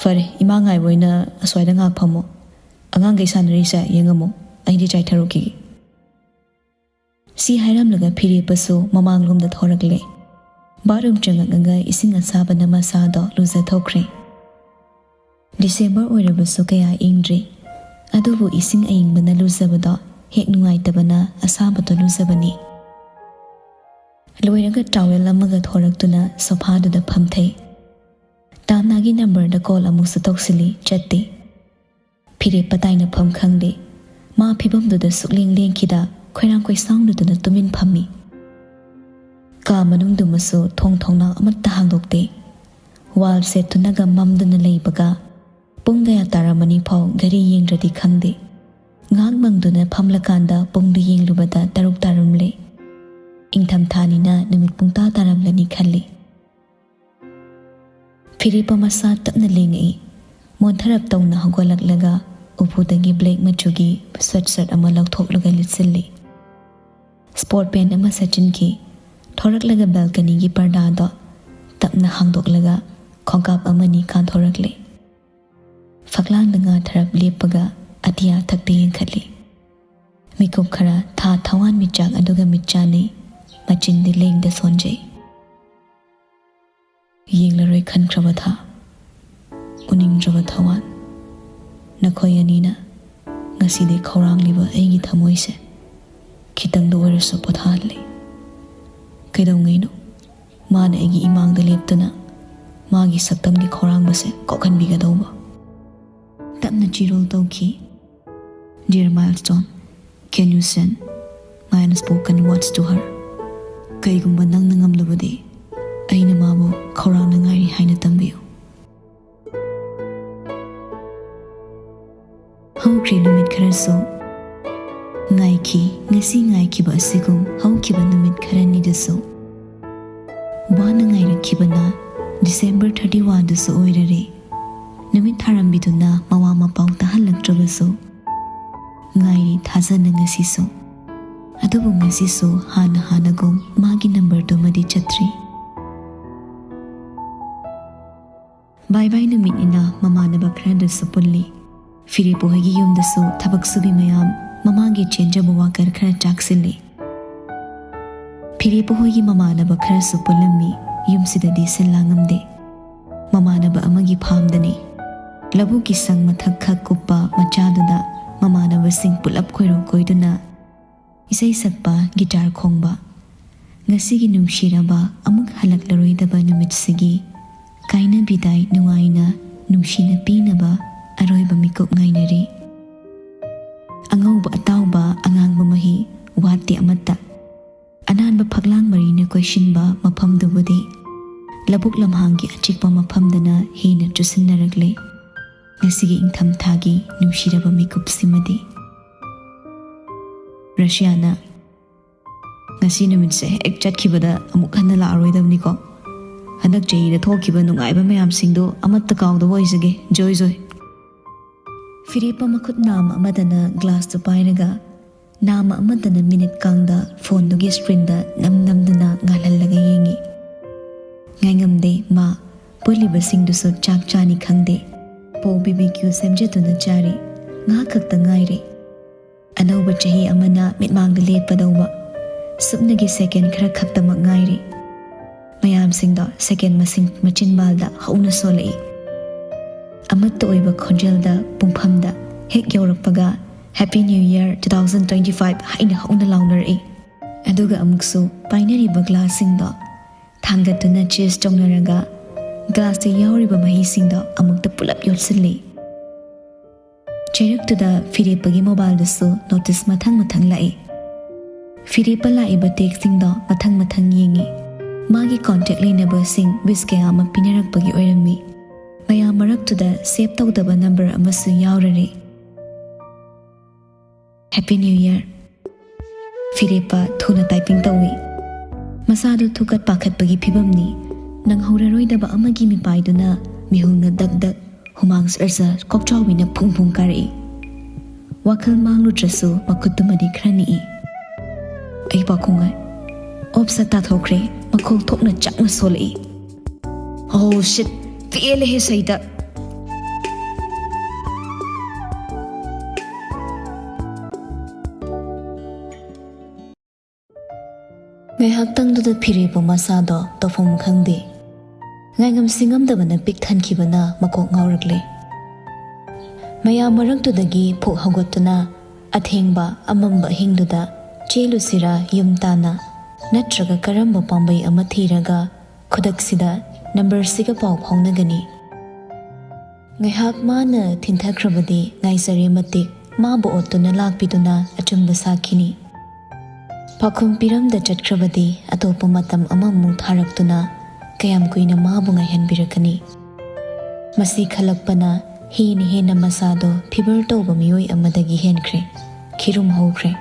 ꯐꯔꯦ, ꯏꯃꯥ ꯉꯥꯏꯕ ꯑꯣꯏꯅ ꯑꯁ꯭ꯋꯥꯏꯗ ꯉꯥꯏꯍꯥꯛ ꯐꯝꯃꯣ꯫ ꯑꯉꯥꯡꯈꯩ ꯁꯥꯟꯅꯔꯤꯁꯦ ꯌꯦꯡꯉꯝꯃꯣ, ꯑꯩꯗꯤ ꯆꯥꯏꯊꯔꯨꯈꯤꯒꯦ꯫" ꯁꯤ ꯍꯥꯏꯔꯝꯂꯒ ꯐꯤꯔꯦꯞꯄꯁꯨ ꯃꯃꯥꯡꯂꯣꯝꯗ ꯊꯣꯔꯛꯂꯦ꯫ ꯕꯥꯠꯔꯨꯝ ꯆꯪꯉꯛꯂꯒ ꯏꯁꯤꯡ ꯑꯁꯥꯕꯅ ꯃꯁꯥꯗꯣ ꯂꯨꯖꯊꯣꯛꯈ꯭ꯔꯦ꯫ ꯗꯤꯁꯦꯝꯕꯔ ꯑꯣꯏꯔꯕꯁꯨ ꯀꯌꯥ ꯏꯪꯗ꯭ꯔꯤ꯫ ꯑꯗꯨꯕꯨ ꯏꯁꯤꯡ ꯑꯏꯪꯕꯅ ꯂꯨꯖꯕꯗꯣ ꯍꯦꯛ ꯅꯨꯡꯉꯥꯏꯇꯕꯅ ꯑꯁꯥꯕꯗꯣ ꯂꯨꯖꯕꯅꯤ꯫ ꯂꯣꯏꯔꯒ ꯇꯥꯋꯦꯜ ꯑꯃꯒ ꯊꯣꯔꯛꯇꯨꯅ ꯁꯣꯐꯥꯗꯨꯗ ꯐꯝꯊꯩ꯫ ꯇꯥꯝꯅꯥꯒꯤ ꯅꯝꯕꯔꯗ ꯀꯣꯜ ꯑꯃꯨꯛꯁꯨ ꯇꯧꯁꯤꯜꯂꯤ, ꯆꯠꯇꯦ꯫ ꯐꯤꯔꯦꯞꯄ ꯇꯥꯏꯅꯐꯝ ꯈꯪꯗꯦ꯫ ꯃꯥ ꯐꯤꯕꯝꯗꯨꯗ ꯁꯨꯛꯂꯦꯡ ꯂꯦꯡꯈꯤꯗ ꯈꯣꯏꯔꯥꯡ ꯈꯣꯏꯁꯥꯎꯅꯗꯨꯅ ꯇꯨꯃꯤꯟ ꯐꯝꯃꯤ꯫ ꯀꯥ ꯃꯅꯨꯡꯗꯨꯃꯁꯨ ꯊꯣꯡ ꯊꯣꯡꯅꯥꯎ ꯑꯃꯠꯇ ꯍꯥꯡꯗꯣꯛꯇꯦ꯫ ꯋꯥꯜ ꯁꯦꯠꯇꯨꯅꯒ ꯃꯝꯗꯨꯅ ꯂꯩꯕꯒ ꯄꯨꯡ ꯀꯌꯥ ꯇꯥꯔꯝꯃꯅꯤ ꯐꯥꯎ ꯘꯔꯤ ꯌꯦꯡꯗ꯭ꯔꯗꯤ ꯈꯪꯗꯦ꯫ ꯉꯥꯏꯍꯥꯛ ꯃꯪꯗꯨꯅ ꯐꯝꯂꯀꯥꯟꯗ ꯄꯨꯡꯗꯨ ꯌꯦꯡꯂꯨꯕꯗ ꯇꯔꯨꯛ ꯇꯥꯔꯝꯂꯦ꯫ ꯏꯪꯊꯝꯊꯥꯅꯤꯅ ꯅꯨꯃꯤꯠ ꯄꯨꯡꯇꯥ ꯇꯥꯔꯝꯂꯅꯤ ꯈꯜꯂꯤ꯫ ꯐꯤꯔꯦꯞꯄ ꯃꯁꯥ ꯇꯞꯅ ꯂꯦꯡꯉꯛꯏ꯫ ꯃꯣꯟꯊꯔꯞ ꯇꯧꯅ ꯍꯧꯒꯠꯂꯛꯂꯒ ꯎꯄꯨꯗꯒꯤ ꯕ꯭ꯂꯦꯛ ꯃꯆꯨꯒꯤ ꯁ꯭ꯋꯦꯠ ꯁꯔꯠ ꯑꯃ ꯂꯧꯊꯣꯛꯂꯒ ꯂꯤꯠꯁꯤꯜꯂꯤ꯫ ꯁ꯭ꯄꯣꯔꯠ ꯄꯦꯟ ꯑꯃ ꯁꯦꯠꯆꯤꯟꯈꯤ꯫ ꯊꯣꯔꯛꯂꯒ ꯕꯦꯜꯀꯅꯤꯒꯤ ꯄꯔꯗꯥꯗꯣ ꯇꯞꯅ ꯍꯥꯡꯗꯣꯛꯂꯒ ꯈꯣꯡꯀꯥꯞ ꯑꯃꯅꯤ ꯀꯥꯟꯊꯣꯔꯛꯂꯦ꯫ ꯐꯛꯂꯥꯡꯗ ꯉꯥꯊꯔꯞ ꯂꯦꯞꯄꯒ ꯑꯇꯤꯌꯥ ꯊꯛꯇ ꯌꯦꯡꯈꯠꯂꯤ꯫ ꯃꯤꯀꯨꯞ ꯈꯔ ꯊꯥ ꯊꯋꯥꯟ ꯃꯤꯆꯥꯛ ꯑꯗꯨꯒ ꯃꯤꯠ ꯆꯥꯟꯅꯩ꯫ ꯃꯆꯤꯟꯗꯤ ꯂꯦꯡꯗ ꯁꯣꯟꯖꯩ꯫ ꯌꯦꯡꯂꯔꯣꯏ ꯈꯟꯈ꯭ꯔꯕ ꯊꯥ, ꯎꯅꯤꯡꯗ꯭ꯔꯕ ꯊꯋꯥꯟ, ꯅꯈꯣꯏ ꯑꯅꯤꯅ ꯉꯁꯤꯗꯤ ꯈꯧꯔꯥꯡꯂꯤꯕ ꯑꯩꯒꯤ ꯊꯃꯣꯏꯁꯦ ꯈꯤꯇꯪꯗ ꯑꯣꯏꯔꯁꯨ ꯄꯣꯊꯥꯍꯜꯂꯤ꯫ ꯀꯩꯗꯧꯉꯩꯅꯣ ꯃꯥꯅ ꯑꯩꯒꯤ ꯏꯃꯥꯡꯗ ꯂꯦꯞꯇꯨꯅ ꯃꯥꯒꯤ ꯁꯛꯇꯝꯒꯤ ꯈꯧꯔꯥꯡꯕꯁꯦ ꯀꯣꯛꯍꯟꯕꯤꯒꯗꯧꯕ꯫ ꯇꯞꯅ ꯆꯤꯔꯣꯜ ꯇꯧꯈꯤ꯫ "Dear Milestone, can you send my unspoken words to her? ꯀꯩꯒꯨꯝꯕ ꯅꯪꯅ ꯉꯝꯂꯕꯗꯤ ꯑꯩꯅ ꯃꯥꯕꯨ ꯈꯧꯔꯥꯡꯅ ꯉꯥꯏꯔꯤ ꯍꯥꯏꯅ ꯇꯝꯕꯤꯌꯨ"꯫ ꯍꯧꯈ꯭ꯔꯦ ꯅꯨꯃꯤꯠ ꯈꯔꯁꯨ꯫ ꯉꯥꯏꯈꯤ, ꯉꯁꯤ ꯉꯥꯏꯈꯤꯕ ꯑꯁꯤꯒꯨꯝ ꯍꯧꯈꯤꯕ ꯅꯨꯃꯤꯠ ꯈꯔꯅꯤꯗꯁꯨ꯫ ꯋꯥꯅ ꯉꯥꯏꯔꯛꯈꯤꯕꯅ December thirty one ꯗꯁꯨ ꯑꯣꯏꯔꯔꯦ꯫ ꯅꯨꯃꯤꯠ ꯊꯥꯔꯝꯕꯤꯗꯨꯅ ꯃꯋꯥ ꯃꯄꯥꯎ ꯇꯥꯍꯜꯂꯛꯇ꯭ꯔꯕꯁꯨ, ꯉꯥꯏꯔꯤ ꯊꯥꯖꯅ ꯉꯁꯤꯁꯨ꯫ ꯑꯗꯨꯕꯨ ꯉꯁꯤꯁꯨ ꯍꯥꯟꯅ ꯍꯥꯟꯅꯒꯨꯝ ꯃꯥꯒꯤ ꯅꯝꯕꯔꯗꯨꯃꯗꯤ ꯆꯠꯇ꯭ꯔꯤ꯫ ꯕꯥꯏ ꯕꯥꯏ ꯅꯨꯃꯤꯠꯅꯤꯅ ꯃꯃꯥꯟꯅꯕ ꯈꯔꯗꯁꯨ ꯄꯨꯜꯂꯤ꯫ ꯐꯤꯔꯦꯞꯄ ꯍꯣꯏꯒꯤ ꯌꯨꯝꯗꯁꯨ ꯊꯕꯛ ꯁꯨꯕꯤ ꯃꯌꯥꯝ ꯃꯃꯥꯒꯤ ꯆꯦꯟꯖꯕ ꯋꯥꯀꯔ ꯈꯔ ꯆꯥꯛꯁꯤꯜꯂꯤ꯫ ꯐꯤꯔꯦꯞꯄ ꯍꯣꯏꯒꯤ ꯃꯃꯥꯟꯅꯕ ꯈꯔꯁꯨ ꯄꯨꯜꯂꯝꯃꯤ꯫ ꯌꯨꯝꯁꯤꯗꯗꯤ ꯁꯤꯜ ꯂꯥꯡꯉꯝꯗꯦ꯫ ꯃꯃꯥꯟꯅꯕ ꯑꯃꯒꯤ ꯐꯥꯝꯗꯅꯤ꯫ ꯂꯧꯕꯨꯛꯀꯤ ꯁꯪ ꯃꯊꯛ ꯈꯛ ꯀꯨꯞꯄ ꯃꯆꯥꯗꯨꯗ ꯃꯃꯥꯟꯅꯕꯁꯤꯡ ꯄꯨꯂꯞ ꯈꯣꯏꯔꯣ ꯀꯣꯏꯗꯨꯅ ꯏꯁꯩ ꯁꯛꯄ, ꯒꯤꯇꯥꯔ ꯈꯣꯡꯕ꯫ ꯉꯁꯤꯒꯤ ꯅꯨꯡꯁꯤꯔꯕ ꯑꯃꯨꯛ ꯍꯜꯂꯛꯂꯔꯣꯏꯗꯕ ꯅꯨꯃꯤꯠꯁꯤꯒꯤ ꯀꯥꯏꯅꯕꯤꯗꯥꯏ ꯅꯨꯡꯉꯥꯏꯅ ꯅꯨꯡꯁꯤꯅ ꯄꯤꯅꯕ ꯑꯔꯣꯏꯕ ꯃꯤꯀꯨꯞ ꯉꯥꯏꯅꯔꯤ꯫ ꯑꯉꯧꯕ ꯑꯇꯥꯎꯕ ꯑꯉꯥꯡꯕ ꯃꯍꯤ ꯋꯥꯠꯇꯦ ꯑꯃꯠꯇ꯫ ꯑꯅꯥꯟꯕ ꯐꯛꯂꯥꯡ ꯃꯔꯤꯅ ꯀꯣꯏꯁꯤꯟꯕ ꯃꯐꯝꯗꯨꯕꯨꯗꯤ ꯂꯧꯕꯨꯛ ꯂꯝꯍꯥꯡꯒꯤ ꯑꯆꯤꯛꯄ ꯃꯐꯝꯗꯅ ꯍꯦꯟꯅ ꯆꯨꯁꯤꯟꯅꯔꯛꯂꯦ꯫ ꯉꯁꯤꯒꯤ ꯏꯪꯊꯝꯊꯥꯒꯤ ꯅꯨꯡꯁꯤꯔꯕ ꯃꯤꯀꯨꯞꯁꯤꯃꯗꯤ꯫ ꯔꯁꯤꯌꯥꯅ, "ꯉꯁꯤ ꯅꯨꯃꯤꯠꯁꯦ ꯍꯦꯛ ꯆꯠꯈꯤꯕꯗ ꯑꯃꯨꯛ ꯍꯟꯅ ꯂꯥꯛꯑꯔꯣꯏꯗꯕꯅꯤꯀꯣ꯫ ꯍꯟꯗꯛ ꯆꯍꯤꯗ ꯊꯣꯛꯈꯤꯕ ꯅꯨꯡꯉꯥꯏꯕ ꯃꯌꯥꯝꯁꯤꯡꯗꯣ ꯑꯃꯠꯇ ꯀꯥꯎꯗꯕ ꯑꯣꯏꯖꯒꯦ꯫ ꯖꯣꯏ ꯖꯣꯏ"꯫ ꯐꯤꯔꯦꯞꯄ ꯃꯈꯨꯠ ꯅꯥꯝꯃ ꯑꯃꯗꯅ ꯒ꯭ꯂꯥꯁꯇꯨ ꯄꯥꯏꯔꯒ, ꯅꯥꯝꯃ ꯑꯃꯗꯅ ꯃꯤꯅꯤꯠ ꯀꯥꯡꯗ ꯐꯣꯟꯗꯨꯒꯤ ꯁ꯭ꯀ꯭ꯔꯤꯟꯗ ꯅꯝ ꯅꯝꯗꯨꯅ ꯉꯥꯜꯍꯜꯂꯒ ꯌꯦꯡꯉꯤ꯫ ꯉꯥꯏꯉꯝꯗꯦ ꯃꯥ꯫ ꯄꯨꯜꯂꯤꯕꯁꯤꯡꯗꯨꯁꯨ ꯆꯥꯛ ꯆꯥꯅꯤ ꯈꯪꯗꯦ꯫ ꯄꯣ ꯕꯤ ꯕꯤ ꯀ꯭ꯌꯨ ꯁꯦꯝꯖꯗꯨꯅ ꯆꯥꯔꯤ꯫ ꯉꯥꯏꯍꯥꯛ ꯈꯛꯇ ꯉꯥꯏꯔꯦ꯫ ꯑꯅꯧꯕ ꯆꯍꯤ ꯑꯃꯅ ꯃꯤꯠꯃꯥꯡꯗ ꯂꯦꯞꯀꯗꯧꯕ꯫ ꯁꯨꯞꯅꯒꯤ ꯁꯦꯀꯦꯟ ꯈꯔ ꯈꯛꯇꯃꯛ ꯉꯥꯏꯔꯦ꯫ ꯃꯌꯥꯝꯁꯤꯡꯗꯣ ꯁꯦꯀꯦꯟ ꯃꯁꯤꯡ ꯃꯆꯤꯟꯕꯥꯜꯗ ꯍꯧꯅ ꯁꯣꯜꯂꯛꯏ꯫ ꯑꯃꯠꯇ ꯑꯣꯏꯕ ꯈꯣꯟꯖꯦꯜꯗ ꯄꯨꯡꯐꯝꯗ ꯍꯦꯛ ꯌꯧꯔꯛꯄꯒ, "Happy New Year two thousand twenty five" ꯍꯥꯏꯅ ꯍꯧꯅ ꯂꯥꯎꯅꯔꯛꯏ꯫ ꯑꯗꯨꯒ ꯑꯃꯨꯛꯁꯨ ꯄꯥꯏꯅꯔꯤꯕ ꯒ꯭ꯂꯥꯁꯁꯤꯡꯗꯣ ꯊꯥꯡꯒꯠꯇꯨꯅ ꯆꯦꯁ ꯇꯧꯅꯔꯒ ꯒ꯭ꯂꯥꯁꯇ ꯌꯥꯎꯔꯤꯕ ꯃꯍꯤꯁꯤꯡꯗꯣ ꯑꯃꯨꯛꯇ ꯄꯨꯂꯞ ꯌꯣꯠꯁꯤꯜꯂꯤ꯫ ꯆꯩꯔꯛꯇꯨꯗ ꯐꯤꯔꯦꯞꯄꯒꯤ ꯃꯣꯕꯥꯏꯜꯗꯁꯨ ꯅꯣꯇꯤꯁ ꯃꯊꯪ ꯃꯊꯪ ꯂꯥꯛꯏ꯫ ꯐꯤꯔꯦꯞꯄ ꯂꯥꯛꯏꯕ ꯇꯦꯛꯁꯁꯤꯡꯗꯣ ꯃꯊꯪ ꯃꯊꯪ ꯌꯦꯡꯉꯤ꯫ ꯃꯥꯒꯤ ꯀꯣꯟꯇꯦꯛ ꯂꯩꯅꯕꯁꯤꯡ ꯋꯤꯁ ꯀꯌꯥ ꯑꯃ ꯄꯤꯅꯔꯛꯄꯒꯤ ꯑꯣꯏꯔꯝꯃꯤ꯫ ꯃꯌꯥꯝ ꯃꯔꯛꯇꯨꯗ ꯁꯦꯚ ꯇꯧꯗꯕ ꯅꯝꯕꯔ ꯑꯃꯁꯨ ꯌꯥꯎꯔꯔꯦ꯫ Happy new year. ꯐꯤꯔꯦꯞꯄ ꯊꯨꯅ ꯇꯥꯏꯄꯤꯡ ꯇꯧꯏ꯫ ꯃꯁꯥꯗꯨ ꯊꯨꯀꯠ ꯄꯥꯈꯠꯄꯒꯤ ꯐꯤꯕꯝꯅꯤ꯫ ꯅꯪꯍꯧꯔꯔꯣꯏꯗꯕ ꯑꯃꯒꯤ ꯃꯤꯄꯥꯏꯗꯨꯅ ꯃꯤꯍꯨꯜꯅ ꯗꯛ ꯗꯛ, ꯍꯨꯃꯥꯡ ꯁꯔ ꯁꯔ ꯀꯣꯛꯆꯥꯎꯕꯤꯅ ꯐꯨꯡ ꯐꯨꯡ ꯀꯥꯔꯛꯏ꯫ ꯋꯥꯈꯜ ꯃꯥꯡꯂꯨꯗ꯭ꯔꯁꯨ ꯃꯈꯨꯠꯇꯨꯃꯗꯤ ꯈꯔ ꯅꯤꯛꯏ꯫ ꯑꯩ ꯄꯥꯈꯣꯡ ꯉꯥꯏ꯫ ꯑꯣꯞꯁ ꯇꯥꯊꯣꯛꯈ꯭ꯔꯦ, ꯃꯈꯣꯜ ꯊꯣꯛꯅ ꯆꯥꯛꯅ ꯁꯣꯜꯂꯛꯏ꯫ ꯑꯣ ꯁꯤꯠ, ꯄꯦꯜꯂꯦꯍꯦ ꯁꯩꯗ꯫ ꯉꯥꯏꯍꯥꯛꯇꯪꯗꯨꯗ ꯐꯤꯔꯦꯞꯄ ꯃꯁꯥꯗꯣ ꯇꯧꯐꯝ ꯈꯪꯗꯦ꯫ ꯉꯥꯏꯉꯝ ꯁꯤꯡꯉꯝꯗꯕꯅ ꯄꯤꯛ ꯊꯟꯈꯤꯕꯅ ꯃꯀꯣꯛ ꯉꯥꯎꯔꯛꯂꯦ꯫ ꯃꯌꯥꯝ ꯃꯔꯛꯇꯨꯗꯒꯤ ꯐꯨꯛ ꯍꯧꯒꯠꯇꯨꯅ ꯑꯊꯦꯡꯕ ꯑꯃꯝꯕ ꯑꯍꯤꯡꯗꯨꯗ ꯆꯦꯜꯂꯨꯁꯤꯔꯥ ꯌꯨꯝ ꯇꯥꯟꯅ, ꯅꯠꯇ꯭ꯔꯒ ꯀꯔꯝꯕ ꯄꯥꯝꯕꯩ ꯑꯃ ꯊꯤꯔꯒ ꯈꯨꯗꯛꯁꯤꯗ ꯅꯝꯕꯔꯁꯤꯒ ꯄꯥꯎ ꯐꯥꯎꯅꯒꯅꯤ? ꯉꯥꯏꯍꯥꯛ ꯃꯥꯅ ꯊꯤꯟꯊꯈ꯭ꯔꯕꯗꯤ ꯉꯥꯏꯖꯔꯦ ꯃꯇꯤꯛ ꯃꯥꯕꯨ ꯑꯣꯠꯇꯨꯅ ꯂꯥꯛꯄꯤꯗꯨꯅ ꯑꯆꯨꯝꯕ ꯁꯥꯈꯤꯅꯤ꯫ ꯄꯥꯎꯈꯨꯝ ꯄꯤꯔꯝꯗ ꯆꯠꯈ꯭ꯔꯕꯗꯤ ꯑꯇꯣꯞꯄ ꯃꯇꯝ ꯑꯃꯃꯨꯛ ꯊꯥꯔꯛꯇꯨꯅ ꯀꯌꯥꯝ ꯀꯨꯏꯅ ꯃꯥꯕꯨ ꯉꯥꯏꯍꯟꯕꯤꯔꯛꯀꯅꯤ? ꯃꯁꯤ ꯈꯜꯂꯛꯄꯅ ꯍꯦꯟꯅ ꯍꯦꯟꯅ ꯃꯁꯥꯗꯣ ꯐꯤꯚꯔ ꯇꯧꯕ ꯃꯤꯑꯣꯏ ꯑꯃꯗꯒꯤ ꯍꯦꯟꯈ꯭ꯔꯦ, ꯈꯤꯔꯨꯝ ꯍꯧꯈ꯭ꯔꯦ꯫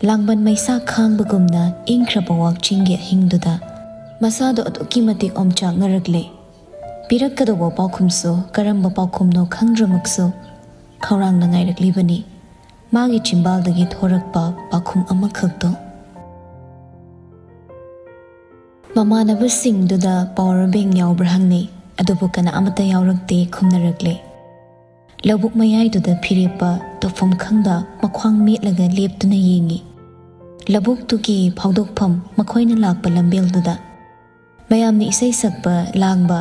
ꯂꯥꯡꯕꯟ ꯃꯩꯁꯥ ꯈꯥꯡꯕꯒꯨꯝꯅ ꯏꯪꯈ꯭ꯔꯕ ꯋꯥꯛꯆꯤꯡꯒꯤ ꯑꯍꯤꯡꯗꯨꯗ ꯃꯁꯥꯗꯣ ꯑꯗꯨꯛꯀꯤ ꯃꯇꯤꯛ ꯑꯣꯝꯆꯥꯛꯅꯔꯛꯂꯦ꯫ ꯄꯤꯔꯛꯀꯗꯧꯕ ꯄꯥꯎꯈꯨꯝꯁꯨ ꯀꯔꯝꯕ ꯄꯥꯎꯈꯨꯝꯅꯣ ꯈꯪꯗ꯭ꯔꯃꯛꯁꯨ ꯈꯧꯔꯥꯡꯅ ꯉꯥꯏꯔꯛꯂꯤꯕꯅꯤ꯫ ꯃꯥꯒꯤ ꯆꯤꯝꯕꯥꯜꯗꯒꯤ ꯊꯣꯔꯛꯄ ꯄꯥꯎꯈꯨꯝ ꯑꯃꯈꯛꯇꯣ꯫ ꯃꯃꯥꯟꯅꯕꯁꯤꯡꯗꯨꯗ ꯄꯥꯋꯔ ꯕꯦꯡ ꯌꯥꯎꯕ꯭ꯔꯥ ꯍꯪꯅꯩ, ꯑꯗꯨꯕꯨ ꯀꯅꯥ ꯑꯃꯠꯇ ꯌꯥꯎꯔꯛꯇꯦ ꯈꯨꯝꯅꯔꯛꯂꯦ꯫ ꯂꯧꯕꯨꯛ ꯃꯌꯥꯏꯗꯨꯗ ꯐꯤꯔꯦꯞꯄ ꯇꯧꯐꯝ ꯈꯪꯗ ꯃꯈ꯭ꯋꯥꯡ ꯃꯦꯠꯂꯒ ꯂꯦꯞꯇꯨꯅ ꯌꯦꯡꯉꯤ꯫ ꯂꯧꯕꯨꯛꯇꯨꯒꯤ ꯐꯥꯎꯗꯣꯛꯐꯝ ꯃꯈꯣꯏꯅ ꯂꯥꯛꯄ ꯂꯝꯕꯦꯜꯗꯨꯗ ꯃꯌꯥꯝꯅ ꯏꯁꯩ ꯁꯛꯄ, ꯂꯥꯡꯕ,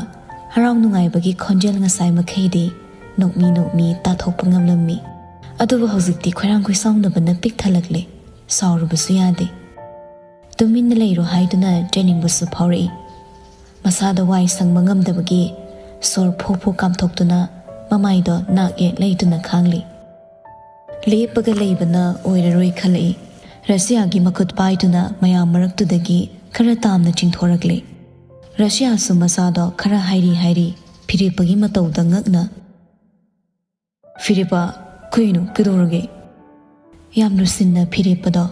ꯍꯔꯥꯎ ꯅꯨꯡꯉꯥꯏꯕꯒꯤ ꯈꯣꯟꯖꯦꯜ ꯉꯁꯥꯏ ꯃꯈꯩꯗꯤ ꯅꯣꯛꯃꯤ ꯅꯣꯛꯃꯤ ꯇꯥꯊꯣꯛꯄ ꯉꯝꯂꯝꯃꯤ꯫ ꯑꯗꯨꯕꯨ ꯍꯧꯖꯤꯛꯇꯤ ꯈꯣꯏꯔꯥꯡ ꯈꯣꯏꯁꯥꯎꯅꯕꯅ ꯄꯤꯛ ꯊꯜꯂꯛꯂꯦ꯫ ꯁꯥꯎꯔꯨꯕꯁꯨ ꯌꯥꯗꯦ꯫ ꯇꯨꯃꯤꯟꯅ ꯂꯩꯔꯣ ꯍꯥꯏꯗꯨꯅ ꯆꯩꯅꯤꯡꯕꯁꯨ ꯐꯥꯎꯔꯛꯏ꯫ ꯃꯁꯥꯗ ꯋꯥꯏ ꯁꯪꯕ ꯉꯝꯗꯕꯒꯤ ꯁꯣꯔ ꯐꯨ ꯐꯨ ꯀꯥꯝꯊꯣꯛꯇꯨꯅ ꯃꯃꯥꯏꯗꯣ ꯅꯥꯛ ꯌꯦꯛ ꯂꯩꯗꯨꯅ ꯈꯥꯡꯂꯤ꯫ ꯂꯦꯞꯄꯒ ꯂꯩꯕꯅ ꯑꯣꯏꯔꯔꯣꯏ ꯈꯜꯂꯛꯏ꯫ ꯔꯁꯤꯌꯥꯒꯤ ꯃꯈꯨꯠ ꯄꯥꯏꯗꯨꯅ ꯃꯌꯥꯝ ꯃꯔꯛꯇꯨꯗꯒꯤ ꯈꯔ ꯇꯥꯝꯅ ꯆꯤꯡꯊꯣꯔꯛꯂꯦ꯫ ꯔꯁꯤꯌꯥꯁꯨ ꯃꯁꯥꯗꯣ ꯈꯔ ꯍꯥꯏꯔꯤ ꯍꯥꯏꯔꯤ ꯐꯤꯔꯦꯞꯄꯒꯤ ꯃꯇꯧꯗ ꯉꯛꯅ, "ꯐꯤꯔꯦꯞꯄ, ꯀꯩꯅꯣ, ꯀꯩꯗꯧꯔꯒꯦ?" ꯌꯥꯝ ꯂꯨꯁꯤꯟꯅ ꯐꯤꯔꯦꯞꯄꯗꯣ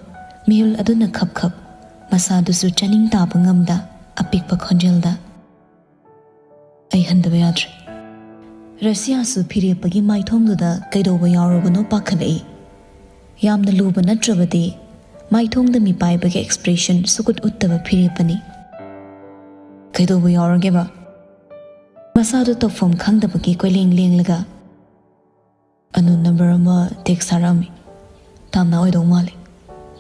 ꯃꯤꯍꯨꯜ ꯑꯗꯨꯅ ꯈꯞ ꯈꯞ, ꯃꯁꯥꯗꯨꯁꯨ ꯆꯥꯅꯤꯡ ꯇꯥꯕ ꯉꯝꯗ ꯑꯄꯤꯛꯄ ꯈꯣꯟꯖꯦꯜꯗ, "ꯑꯩ ꯍꯟꯗꯕ ꯌꯥꯗ꯭ꯔꯦ꯫" ꯔꯁꯤꯌꯥꯁꯨ ꯐꯤꯔꯦꯞꯄꯒꯤ ꯃꯥꯏꯊꯣꯡꯗꯨꯗ ꯀꯩꯗꯧꯕ ꯌꯥꯎꯔꯕꯅꯣ ꯄꯥꯈꯠꯂꯛꯏ꯫ ꯌꯥꯝꯅ ꯂꯨꯕ ꯅꯠꯇ꯭ꯔꯕꯗꯤ ꯃꯥꯏꯊꯣꯡꯗ ꯃꯤꯄꯥꯏꯕꯒꯤ ꯑꯦꯛꯁꯄ꯭ꯔꯦꯁꯟ ꯁꯨꯛꯎꯠ ꯎꯠꯇꯕ ꯐꯤꯔꯦꯞꯄꯅꯤ꯫ "ꯀꯩꯗꯧꯕ ꯌꯥꯎꯔꯒꯦꯕ?" ꯃꯁꯥꯗꯨ ꯇꯧꯐꯝ ꯈꯪꯗꯕꯒꯤ ꯀꯣꯏꯂꯦꯡ ꯂꯦꯡꯂꯒ, "ꯑꯅꯣꯟ ꯅꯝꯕꯔ ꯑꯃ ꯇꯦꯛꯁ ꯊꯥꯔꯛꯑꯝꯃꯤ꯫ ꯇꯥꯝꯅꯥ ꯑꯣꯏꯗꯧ ꯃꯥꯜꯂꯦ꯫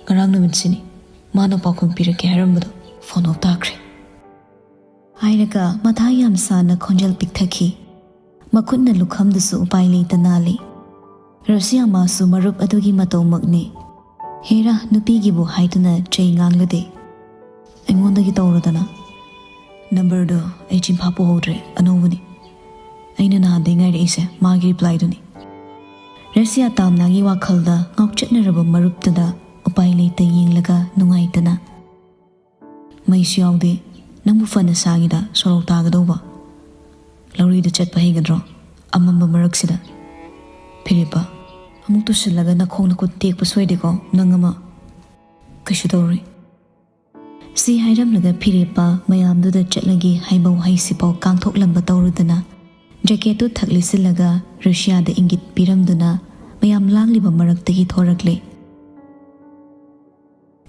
ꯉꯔꯥꯡ ꯅꯨꯃꯤꯠꯁꯤꯅꯤ꯫ ꯃꯥꯅ ꯄꯥꯎꯈꯨꯝ ꯄꯤꯔꯛꯀꯦ ꯍꯥꯏꯔꯝꯕꯗꯣ ꯐꯣꯟ ꯑꯣꯐ ꯇꯥꯈ꯭ꯔꯦ꯫" ꯍꯥꯏꯔꯒ ꯃꯊꯥ ꯌꯥꯝ ꯁꯥꯅ ꯈꯣꯟꯖꯦꯜ ꯄꯤꯛꯊꯈꯤ꯫ ꯃꯈꯨꯠꯅ ꯂꯨꯈꯝꯗꯨꯁꯨ ꯎꯄꯥꯏ ꯂꯩꯇ ꯅꯥꯜꯂꯤ꯫ ꯔꯁꯤꯌꯥ ꯃꯥꯁꯨ ꯃꯔꯨꯞ ꯑꯗꯨꯒꯤ ꯃꯇꯧꯃꯛꯅꯤ꯫ ꯍꯦꯔꯥ, ꯅꯨꯄꯤꯒꯤꯕꯨ ꯍꯥꯏꯗꯨꯅ ꯆꯩ ꯉꯥꯡꯂꯨꯗꯦ꯫ "ꯑꯩꯉꯣꯟꯗꯒꯤ ꯇꯧꯔꯗꯅ꯫ ꯅꯝꯕꯔꯗꯣ ꯑꯩ ꯆꯤꯟꯐꯥ ꯄꯨꯍꯧꯗ꯭ꯔꯦ, ꯑꯅꯧꯕꯅꯤ꯫ ꯑꯩꯅ ꯅꯍꯥꯟꯗꯩ ꯉꯥꯏꯔꯛꯏꯁꯦ ꯃꯥꯒꯤ ꯔꯤꯄ꯭ꯂꯥꯏꯗꯨꯅꯤ꯫" ꯔꯁꯤꯌꯥ ꯇꯥꯝꯅꯥꯒꯤ ꯋꯥꯈꯜꯗ ꯉꯥꯎꯆꯠꯅꯔꯕ ꯃꯔꯨꯞꯇꯨꯗ ꯎꯄꯥꯏ ꯂꯩꯇ ꯌꯦꯡꯂꯒ ꯅꯨꯡꯉꯥꯏꯇꯅ, "ꯃꯩꯁꯨ ꯌꯥꯎꯗꯦ, ꯅꯪꯕꯨ ꯐꯅ ꯁꯥꯒꯤꯗ ꯁꯣꯔꯣꯛ ꯇꯥꯒꯗꯧꯕ꯫ ꯂꯧꯔꯤꯗ ꯆꯠꯄ ꯍꯩꯒꯗ꯭ꯔꯣ ꯑꯃꯝꯕ ꯃꯔꯛꯁꯤꯗ? ꯐꯤꯔꯦꯞꯄ, ꯑꯃꯨꯛ ꯇꯨꯁꯤꯜꯂꯒ ꯅꯈꯣꯡ ꯅꯈꯨꯠ ꯇꯦꯛꯄ ꯁꯣꯏꯗꯦꯀꯣ ꯅꯪ ꯑꯃ?" "ꯀꯩꯁꯨ ꯇꯧꯔꯣꯏ꯫" ꯁꯤ ꯍꯥꯏꯔꯝꯂꯒ ꯐꯤꯔꯦꯞꯄ ꯃꯌꯥꯝꯗꯨꯗ ꯆꯠꯂꯒꯦ ꯍꯥꯏꯕꯧ ꯍꯩꯁꯤꯐꯥꯎ ꯀꯥꯡꯊꯣꯛꯂꯝꯕ ꯇꯧꯔꯨꯗꯅ, ꯖꯦꯀꯦꯠꯇꯨ ꯊꯛ ꯂꯤꯠꯁꯤꯜꯂꯒ ꯔꯁꯤꯌꯥꯗ ꯏꯪꯒꯤꯠ ꯄꯤꯔꯝꯗꯨꯅ ꯃꯌꯥꯝ ꯂꯥꯡꯂꯤꯕ ꯃꯔꯛꯇꯒꯤ ꯊꯣꯔꯛꯂꯦ꯫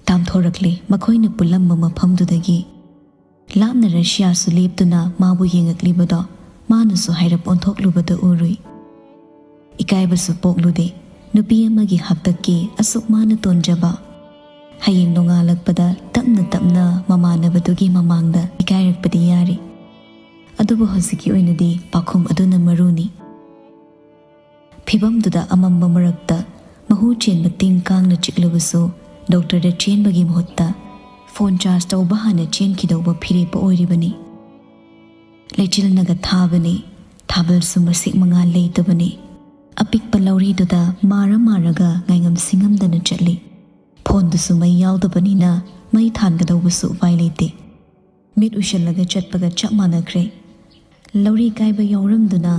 ꯇꯥꯝꯊꯣꯔꯛꯂꯦ ꯃꯈꯣꯏꯅ ꯄꯨꯜꯂꯝꯕ ꯃꯐꯝꯗꯨꯗꯒꯤ꯫ ꯂꯥꯞꯅ ꯔꯁꯤꯌꯥꯁꯨ ꯂꯦꯞꯇꯨꯅ ꯃꯥꯕꯨ ꯌꯦꯡꯉꯛꯂꯤꯕꯗꯣ ꯃꯥꯅꯁꯨ ꯍꯥꯏꯔꯞ ꯑꯣꯟꯊꯣꯛꯂꯨꯕꯗ ꯎꯔꯨꯏ꯫ ꯏꯀꯥꯏꯕꯁꯨ ꯄꯣꯛꯂꯨꯗꯦ꯫ ꯅꯨꯄꯤ ꯑꯃꯒꯤ ꯍꯥꯛꯇꯛꯀꯤ ꯑꯁꯨꯛ ꯃꯥꯅ ꯇꯣꯟꯖꯕ꯫ ꯍꯌꯦꯡ ꯅꯣꯡꯉꯥꯜꯂꯛꯄꯗ ꯇꯞꯅ ꯇꯞꯅ ꯃꯃꯥꯟꯅꯕꯗꯨꯒꯤ ꯃꯃꯥꯡꯗ ꯏꯀꯥꯏꯔꯛꯄꯗꯤ ꯌꯥꯔꯤ꯫ ꯑꯗꯨꯕꯨ ꯍꯧꯖꯤꯛꯀꯤ ꯑꯣꯏꯅꯗꯤ ꯄꯥꯎꯈꯨꯝ ꯑꯗꯨꯅ ꯃꯔꯨꯅꯤ꯫ ꯐꯤꯚꯝꯗꯨꯗ ꯑꯃꯝꯕ ꯃꯔꯛꯇ ꯃꯍꯨ ꯆꯦꯟꯕ ꯇꯤꯡ ꯀꯥꯡꯅ ꯆꯤꯛꯂꯕꯁꯨ ꯗꯣꯛꯇꯔꯗ ꯆꯦꯟꯕꯒꯤ ꯃꯍꯨꯠꯇ ꯐꯣꯟ ꯆꯥꯔꯖ ꯇꯧꯕ ꯍꯥꯟꯅ ꯆꯦꯟꯈꯤꯗꯧꯕ ꯐꯤꯔꯦꯞꯄ ꯑꯣꯏꯔꯤꯕꯅꯤ꯫ ꯂꯩꯆꯤꯜꯅꯒ ꯊꯥꯕꯅꯤ, ꯊꯥꯕꯜꯁꯨ ꯃꯁꯤꯡ ꯃꯉꯥ ꯂꯩꯇꯕꯅꯤ꯫ ꯑꯄꯤꯛꯄ ꯂꯧꯔꯤꯗꯨꯗ ꯃꯥꯔ ꯃꯥꯔꯒ ꯉꯥꯏꯉꯝ ꯁꯤꯡꯉꯝꯗꯅ ꯆꯠꯂꯤ꯫ ꯐꯣꯟꯗꯨꯁꯨ ꯃꯩ ꯌꯥꯎꯗꯕꯅꯤꯅ ꯃꯩ ꯊꯥꯟꯒꯗꯧꯕꯁꯨ ꯎꯄꯥꯏ ꯂꯩꯇꯦ꯫ ꯃꯤꯠ ꯎꯏꯁꯤꯜꯂꯒ ꯆꯠꯄꯒ ꯆꯞ ꯃꯥꯟꯅꯈ꯭ꯔꯦ꯫ ꯂꯧꯔꯤ ꯀꯥꯏꯕ ꯌꯥꯎꯔꯝꯗꯨꯅ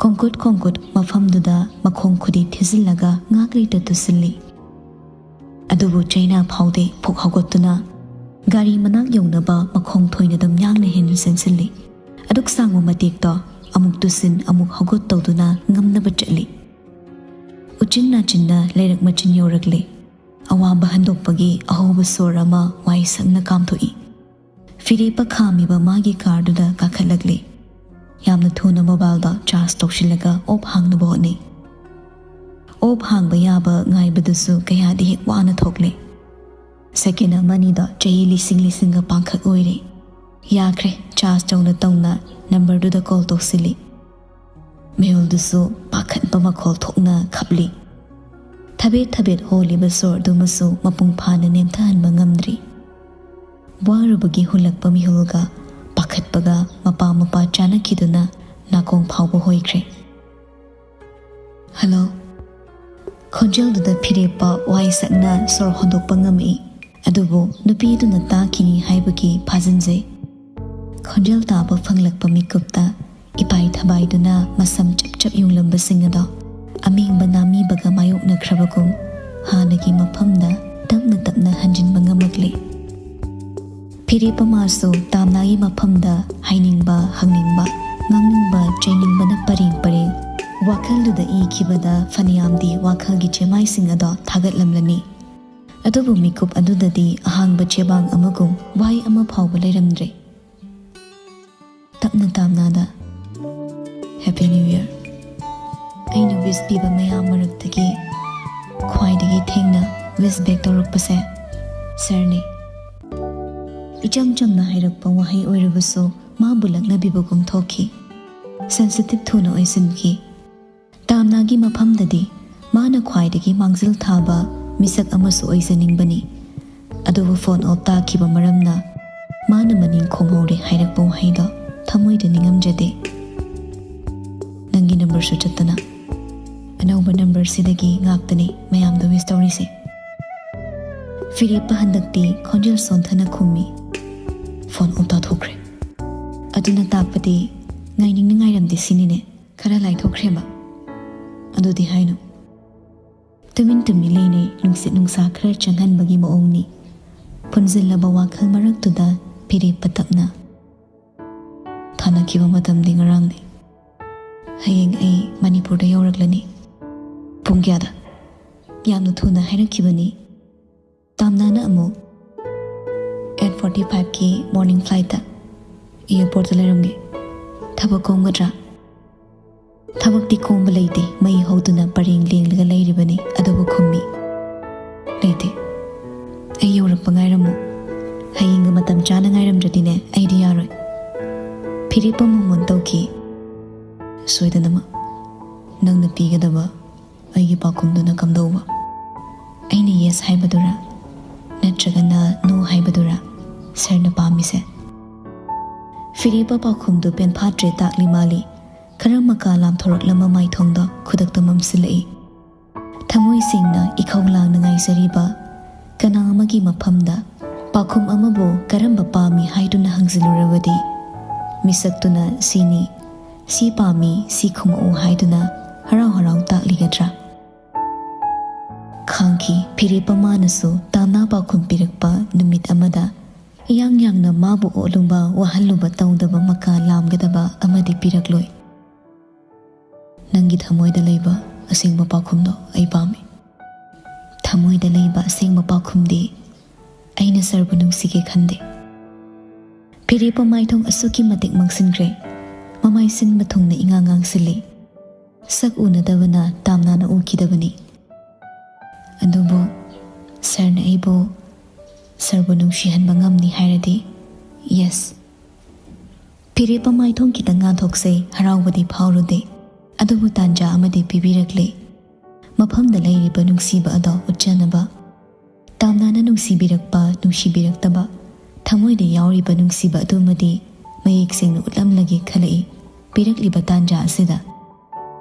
ꯈꯣꯡꯀꯨꯠ ꯈꯣꯡꯀꯨꯠ ꯃꯐꯝꯗꯨꯗ ꯃꯈꯣꯡ ꯈꯨꯗꯤ ꯊꯤꯖꯤꯜꯂꯒ ꯉꯥꯛ ꯂꯩꯇ ꯇꯨꯁꯤꯜꯂꯤ꯫ ꯑꯗꯨꯕꯨ ꯆꯩꯅꯥ ꯐꯥꯎꯗꯦ ꯐꯨꯛ ꯍꯧꯒꯠꯇꯨꯅ ꯒꯥꯔꯤ ꯃꯅꯥꯛ ꯌꯧꯅꯕ ꯃꯈꯣꯡ ꯊꯣꯏꯅꯗꯨꯝ ꯌꯥꯡꯅ ꯍꯦꯟꯅ ꯆꯦꯟꯁꯤꯜꯂꯤ꯫ ꯑꯗꯨꯛ ꯁꯥꯡꯕ ꯃꯇꯦꯛꯇꯣ ꯑꯃꯨꯛ ꯇꯨꯁꯤꯟ ꯑꯃꯨꯛ ꯍꯧꯒꯠ ꯇꯧꯗꯨꯅ ꯉꯝꯅꯕ ꯆꯠꯂꯤ꯫ ꯎꯆꯤꯟ ꯅꯥꯆꯤꯟꯅ ꯂꯩꯔꯛ ꯃꯆꯤꯟ ꯌꯧꯔꯛꯂꯦ꯫ ꯑꯋꯥꯕ ꯍꯟꯗꯣꯛꯄꯒꯤ ꯑꯍꯧꯕ ꯁꯣꯔ ꯑꯃ ꯋꯥꯏ ꯁꯪꯅ ꯀꯥꯝꯊꯣꯛꯏ꯫ ꯐꯤꯔꯦꯞꯄ ꯈꯥꯝꯃꯤꯕ ꯃꯥꯒꯤ ꯀꯥꯔꯗꯨꯗ ꯀꯥꯈꯠꯂꯛꯂꯦ꯫ ꯌꯥꯝꯅ ꯊꯨꯅ ꯃꯣꯕꯥꯏꯜꯗ ꯆꯥꯔꯖ ꯇꯧꯁꯤꯜꯂꯒ ꯑꯣꯞ ꯍꯥꯡꯅꯕ ꯍꯣꯠꯅꯩ꯫ ꯑꯣꯞ ꯍꯥꯡꯕ ꯌꯥꯕ ꯉꯥꯏꯕꯗꯨꯁꯨ ꯀꯌꯥꯗꯤ ꯍꯦꯛ ꯋꯥꯅ ꯊꯣꯛꯂꯦ꯫ ꯁꯦꯀꯦꯟ ꯑꯃꯅꯤꯗ ꯆꯍꯤ ꯂꯤꯁꯤꯡ ꯂꯤꯁꯤꯡꯒ ꯄꯥꯡꯈꯛ ꯑꯣꯏꯔꯦ꯫ ꯌꯥꯈ꯭ꯔꯦ, ꯆꯥꯔꯖ ꯇꯧꯅ ꯇꯧꯅ ꯅꯝꯕꯔꯗꯨꯗ ꯀꯣꯜ ꯇꯧꯁꯤꯜꯂꯤ꯫ ꯃꯤꯍꯨꯜꯗꯨꯁꯨ ꯄꯥꯈꯠꯄ ꯃꯈꯣꯜ ꯊꯣꯛꯅ ꯈꯞꯂꯤ꯫ ꯊꯕꯦꯠ ꯊꯕꯦꯠ ꯍꯣꯜꯂꯤꯕ ꯁꯣꯔꯗꯨꯃꯁꯨ ꯃꯄꯨꯡ ꯐꯥꯅ ꯅꯦꯝꯊꯍꯟꯕ ꯉꯝꯗ꯭ꯔꯤ꯫ ꯋꯥꯔꯨꯕꯒꯤ ꯍꯨꯜꯂꯛꯄ ꯃꯤꯍꯨꯜꯒ ꯄꯥꯈꯠꯄꯒ ꯃꯄꯥ ꯃꯄꯥ ꯆꯥꯅꯈꯤꯗꯨꯅ ꯅꯥꯀꯣꯡ ꯐꯥꯎꯕ ꯍꯣꯏꯈ꯭ꯔꯦ꯫ "ꯍꯜꯂꯣ?" ꯈꯣꯟꯖꯦꯜꯗꯨꯗ ꯐꯤꯔꯦꯞꯄ ꯋꯥꯏ ꯁꯛꯅ ꯁꯣꯔ ꯍꯣꯟꯗꯣꯛꯄ ꯉꯝꯃꯛꯏ꯫ ꯑꯗꯨꯕꯨ ꯅꯨꯄꯤꯗꯨꯅ ꯇꯥꯈꯤꯅꯤ ꯍꯥꯏꯕꯒꯤ ꯐꯥꯖꯤꯟꯖꯩ꯫ ꯈꯣꯟꯖꯦꯜ ꯇꯥꯕ ꯐꯪꯂꯛꯄ ꯃꯤꯀꯨꯞꯇ ꯏꯄꯥꯏ ꯊꯕꯥꯏꯗꯨꯅ ꯃꯁꯝ ꯆꯞ ꯆꯞ ꯌꯨꯡꯂꯝꯕꯁꯤꯡ ꯑꯗꯣ ꯑꯃꯦꯡꯕ ꯅꯥꯃꯤꯕꯒ ꯃꯥꯌꯣꯛꯅꯈ꯭ꯔꯕꯒꯨꯝ ꯍꯥꯟꯅꯒꯤ ꯃꯐꯝꯗ ꯇꯞꯅ ꯇꯞꯅ ꯍꯟꯖꯤꯟꯕ ꯉꯝꯂꯛꯂꯦ꯫ ꯐꯤꯔꯦꯞꯄ ꯃꯥꯁꯨ ꯇꯥꯝꯅꯥꯒꯤ ꯃꯐꯝꯗ ꯍꯥꯏꯅꯤꯡꯕ, ꯍꯪꯅꯤꯡꯕ, ꯉꯥꯡꯅꯤꯡꯕ, ꯆꯩꯅꯤꯡꯕꯅ ꯄꯔꯦꯡ ꯄꯔꯦꯡ ꯋꯥꯈꯜꯗꯨꯗ ꯏꯈꯤꯕꯗ ꯐꯅꯌꯥꯝꯗꯤ ꯋꯥꯈꯜꯒꯤ ꯆꯦꯃꯥꯏꯁꯤꯡ ꯑꯗꯣ ꯊꯥꯒꯠꯂꯝꯂꯅꯤ꯫ ꯑꯗꯨꯕꯨ ꯃꯤꯀꯨꯞ ꯑꯗꯨꯗꯗꯤ ꯑꯍꯥꯡꯕ ꯆꯦꯕꯥꯡ ꯑꯃꯒꯨꯝ ꯋꯥꯍꯩ ꯑꯃ ꯐꯥꯎꯕ ꯂꯩꯔꯝꯗ꯭ꯔꯦ꯫ ꯇꯞꯅ ꯇꯥꯝꯅꯥꯗ, "Happy New Year꯫ ꯑꯩꯅ ꯋꯤꯁ ꯄꯤꯕ ꯃꯌꯥꯝ ꯃꯔꯛꯇꯒꯤ ꯈ꯭ꯋꯥꯏꯗꯒꯤ ꯊꯦꯡꯅ ꯋꯤꯁ ꯕꯦꯛ ꯇꯧꯔꯛꯄꯁꯦ ꯁꯥꯔꯅꯤ꯫" ꯏꯆꯝ ꯆꯝꯅ ꯍꯥꯏꯔꯛꯄ ꯋꯥꯍꯩ ꯑꯣꯏꯔꯕꯁꯨ ꯃꯥꯕꯨ ꯂꯛꯅꯕꯤꯕꯒꯨꯝ ꯊꯣꯛꯈꯤ꯫ ꯁꯦꯟꯁꯤꯇꯤꯚ ꯊꯨꯅ ꯑꯣꯏꯁꯤꯟꯈꯤ꯫ ꯇꯥꯝꯅꯥꯒꯤ ꯃꯐꯝꯗꯗꯤ ꯃꯥꯅ ꯈ꯭ꯋꯥꯏꯗꯒꯤ ꯃꯥꯡꯖꯤꯜ ꯊꯥꯕ ꯃꯤꯁꯛ ꯑꯃꯁꯨ ꯑꯣꯏꯖꯅꯤꯡꯕꯅꯤ꯫ ꯑꯗꯨꯕꯨ ꯐꯣꯟ ꯑꯣꯐ ꯇꯥꯈꯤꯕ ꯃꯔꯝꯅ ꯃꯥꯅ ꯃꯅꯤꯡ ꯈꯣꯡꯍꯧꯔꯦ ꯍꯥꯏꯔꯛꯄ ꯋꯥꯍꯩꯗꯣ ꯊꯃꯣꯏꯗ ꯅꯤꯡꯉꯝꯖꯗꯦ꯫ ꯅꯪꯒꯤ ꯅꯝꯕꯔꯁꯨ ꯆꯠꯇꯅ ꯑꯅꯧꯕ ꯅꯝꯕꯔꯁꯤꯗꯒꯤ ꯉꯥꯛꯇꯅꯤ ꯃꯌꯥꯝꯗ ꯋꯤꯁ ꯇꯧꯔꯤꯁꯦ꯫ ꯐꯤꯔꯦꯞꯄ ꯍꯟꯗꯛꯇꯤ ꯈꯣꯟꯖꯦꯜ ꯁꯣꯟꯊꯅ ꯈꯨꯝꯃꯤ꯫ Phone of ꯇꯥꯊꯣꯛꯈ꯭ꯔꯦ꯫ ꯑꯗꯨꯅ ꯇꯥꯛꯄꯗꯤ ꯉꯥꯏꯅꯤꯡꯅ ꯉꯥꯏꯔꯝꯗꯦ ꯁꯤꯅꯤꯅꯦ꯫ ꯈꯔ ꯂꯥꯏꯊꯣꯛꯈ꯭ꯔꯦꯕ꯫ ꯑꯗꯨꯗꯤ ꯍꯥꯏꯅꯨ꯫ ꯇꯨꯃꯤꯟ ꯇꯨꯃꯤꯟ ꯂꯩꯅꯩ, ꯅꯨꯡꯁꯤꯠ ꯅꯨꯡꯁꯥ ꯈꯔ ꯆꯪꯍꯟꯕꯒꯤ ꯃꯑꯣꯡꯅꯤ꯫ ꯐꯨꯟꯖꯤꯜꯂꯕ ꯋꯥꯈꯜ ꯃꯔꯛꯇꯨꯗ ꯐꯤꯔꯦꯞꯄ ꯇꯞꯅ, "ꯊꯥꯅꯈꯤꯕ ꯃꯇꯝꯗꯤ ꯉꯔꯥꯡꯅꯤ꯫ ꯍꯌꯦꯡ ꯑꯩ ꯃꯅꯤꯄꯨꯔꯗ ꯌꯧꯔꯛꯂꯅꯤ꯫ ꯄꯨꯡ ꯀꯌꯥꯗ?" ꯌꯥꯝꯅ ꯊꯨꯅ ꯍꯥꯏꯔꯛꯈꯤꯕꯅꯤ꯫ ꯇꯥꯝꯅꯥꯅ ꯑꯃꯨꯛ, "ꯑꯩꯠ ꯐꯣꯔꯇꯤ ꯐꯥꯏꯚꯀꯤ ꯃꯣꯔꯅꯤꯡ ꯐ꯭ꯂꯥꯏꯠꯇ ꯑꯦꯌꯔꯄꯣꯔꯠꯇ ꯂꯩꯔꯝꯒꯦ꯫ ꯊꯕꯛ ꯀꯣꯝꯒꯗ꯭ꯔꯥ?" ꯊꯕꯛꯇꯤ ꯀꯣꯝꯕ ꯂꯩꯇꯦ꯫ ꯃꯩ ꯍꯧꯗꯨꯅ ꯄꯔꯦꯡ ꯂꯦꯡꯂꯒ ꯂꯩꯔꯤꯕꯅꯤ꯫ ꯑꯗꯨꯕꯨ ꯈꯨꯝꯃꯤ, "ꯂꯩꯇꯦ꯫ ꯑꯩ ꯌꯧꯔꯛꯄ ꯉꯥꯏꯔꯝꯃꯨ꯫ ꯍꯌꯦꯡꯒ ꯃꯇꯝ ꯆꯥꯅ ꯉꯥꯏꯔꯝꯗ꯭ꯔꯗꯤꯅꯦ, ꯑꯩꯗꯤ ꯌꯥꯔꯣꯏ꯫" ꯐꯤꯔꯦꯞꯄ ꯃꯣꯃꯣꯟ ꯇꯧꯈꯤ꯫ "ꯁꯣꯏꯗꯅꯃꯛ ꯅꯪꯅ ꯄꯤꯒꯗꯕ ꯑꯩꯒꯤ ꯄꯥꯎꯈꯨꯝꯗꯨꯅ ꯀꯝꯗꯧꯕ? ꯑꯩꯅ ꯌꯦꯁ ꯍꯥꯏꯕꯗꯨꯔꯥ, ꯅꯠꯇ꯭ꯔꯒꯅ ꯅꯣ ꯍꯥꯏꯕꯗꯨꯔꯥ ꯁꯥꯔꯅ ꯄꯥꯝꯃꯤꯁꯦ?" ꯐꯤꯔꯦꯞꯄ ꯄꯥꯎꯈꯨꯝꯗꯨ ꯄꯦꯟꯐꯥꯠꯇ꯭ꯔꯦ ꯇꯥꯛꯂꯤ ꯃꯥꯜꯂꯤ꯫ ꯈꯔ ꯃꯀꯥ ꯂꯥꯝꯊꯣꯔꯛꯂꯝꯕ ꯃꯥꯏꯊꯣꯡꯗꯣ ꯈꯨꯗꯛꯇ ꯃꯝꯁꯤꯜꯂꯛꯏ꯫ ꯊꯃꯣꯏ ꯁꯦꯡꯅ ꯏꯈꯧ ꯂꯥꯡꯅ ꯉꯥꯏꯖꯔꯤꯕ ꯀꯅꯥ ꯑꯃꯒꯤ ꯃꯐꯝꯗ ꯄꯥꯎꯈꯨꯝ ꯑꯃꯕꯨ ꯀꯔꯝꯕ ꯄꯥꯝꯃꯤ ꯍꯥꯏꯗꯨꯅ ꯍꯪꯖꯤꯜꯂꯨꯔꯕꯗꯤ, ꯃꯤꯁꯛꯇꯨꯅ "ꯁꯤꯅꯤ, ꯁꯤ ꯄꯥꯝꯃꯤ, ꯁꯤ ꯈꯨꯝꯃꯛꯎ" ꯍꯥꯏꯗꯨꯅ ꯍꯔꯥꯎ ꯍꯔꯥꯎ ꯇꯥꯛꯂꯤꯒꯗ꯭ꯔꯥ? ꯈꯥꯡꯈꯤ꯫ ꯐꯤꯔꯦꯞꯄ ꯃꯥꯅꯁꯨ ꯇꯥꯝꯅꯥ ꯄꯥꯎꯈꯨꯝ ꯄꯤꯔꯛꯄ ꯅꯨꯃꯤꯠ ꯑꯃꯗ ꯏꯌꯥꯡ ꯌꯥꯡꯅ ꯃꯥꯕꯨ ꯑꯣꯠꯂꯨꯕ, ꯋꯥꯍꯜꯂꯨꯕ ꯇꯧꯗꯕ ꯃꯀꯥ ꯂꯥꯝꯒꯗꯕ ꯑꯃꯗꯤ ꯄꯤꯔꯛꯂꯣꯏ꯫ "ꯅꯪꯒꯤ ꯊꯃꯣꯏꯗ ꯂꯩꯕ ꯑꯁꯦꯡꯕ ꯄꯥꯎꯈꯨꯝꯗꯣ ꯑꯩ ꯄꯥꯝꯃꯤ꯫" ꯊꯃꯣꯏꯗ ꯂꯩꯕ ꯑꯁꯦꯡꯕ ꯄꯥꯎꯈꯨꯝꯗꯤ ꯑꯩꯅ ꯁꯥꯔꯕꯨ ꯅꯨꯡꯁꯤꯒꯦ ꯈꯟꯗꯦ꯫ ꯐꯤꯔꯦꯞꯄ ꯃꯥꯏꯊꯣꯡ ꯑꯁꯨꯛꯀꯤ ꯃꯇꯤꯛ ꯃꯛꯁꯤꯟꯈ꯭ꯔꯦ꯫ ꯃꯃꯥꯏ ꯁꯤꯟꯕ ꯊꯨꯡꯅ ꯏꯉꯥꯡ ꯉꯥꯡꯁꯤꯜꯂꯤ꯫ ꯁꯛ ꯎꯅꯗꯕꯅ ꯇꯥꯝꯅꯥꯅ ꯎꯈꯤꯗꯕꯅꯤ꯫ ꯑꯗꯨꯕꯨ ꯁꯥꯔꯅ ꯑꯩꯕꯨ, ꯁꯥꯔꯕꯨ ꯅꯨꯡꯁꯤꯍꯟꯕ ꯉꯝꯅꯤ ꯍꯥꯏꯔꯗꯤ, ꯌꯦꯁ꯫ ꯐꯤꯔꯦꯞꯄ ꯃꯥꯏꯊꯣꯡ ꯈꯤꯇꯪ ꯉꯥꯟꯊꯣꯛꯆꯩ, ꯍꯔꯥꯎꯕꯗꯤ ꯐꯥꯎꯔꯨꯗꯦ꯫ ꯑꯗꯨꯕꯨ ꯇꯥꯟꯖꯥ ꯑꯃꯗꯤ ꯄꯤꯕꯤꯔꯛꯂꯦ꯫ ꯃꯐꯝꯗ ꯂꯩꯔꯤꯕ ꯅꯨꯡꯁꯤꯕ ꯑꯗꯣ ꯎꯠꯆꯅꯕ꯫ ꯇꯥꯝꯅꯥꯅ ꯅꯨꯡꯁꯤꯕꯤꯔꯛꯄ, ꯅꯨꯡꯁꯤꯕꯤꯔꯛꯇꯕ, ꯊꯃꯣꯏꯗ ꯌꯥꯎꯔꯤꯕ ꯅꯨꯡꯁꯤꯕ ꯑꯗꯨꯃꯗꯤ ꯃꯌꯦꯛ ꯁꯦꯡꯅ ꯎꯠꯂꯝꯂꯒꯦ ꯈꯜꯂꯛꯏ ꯄꯤꯔꯛꯂꯤꯕ ꯇꯥꯟꯖꯥ ꯑꯁꯤꯗ꯫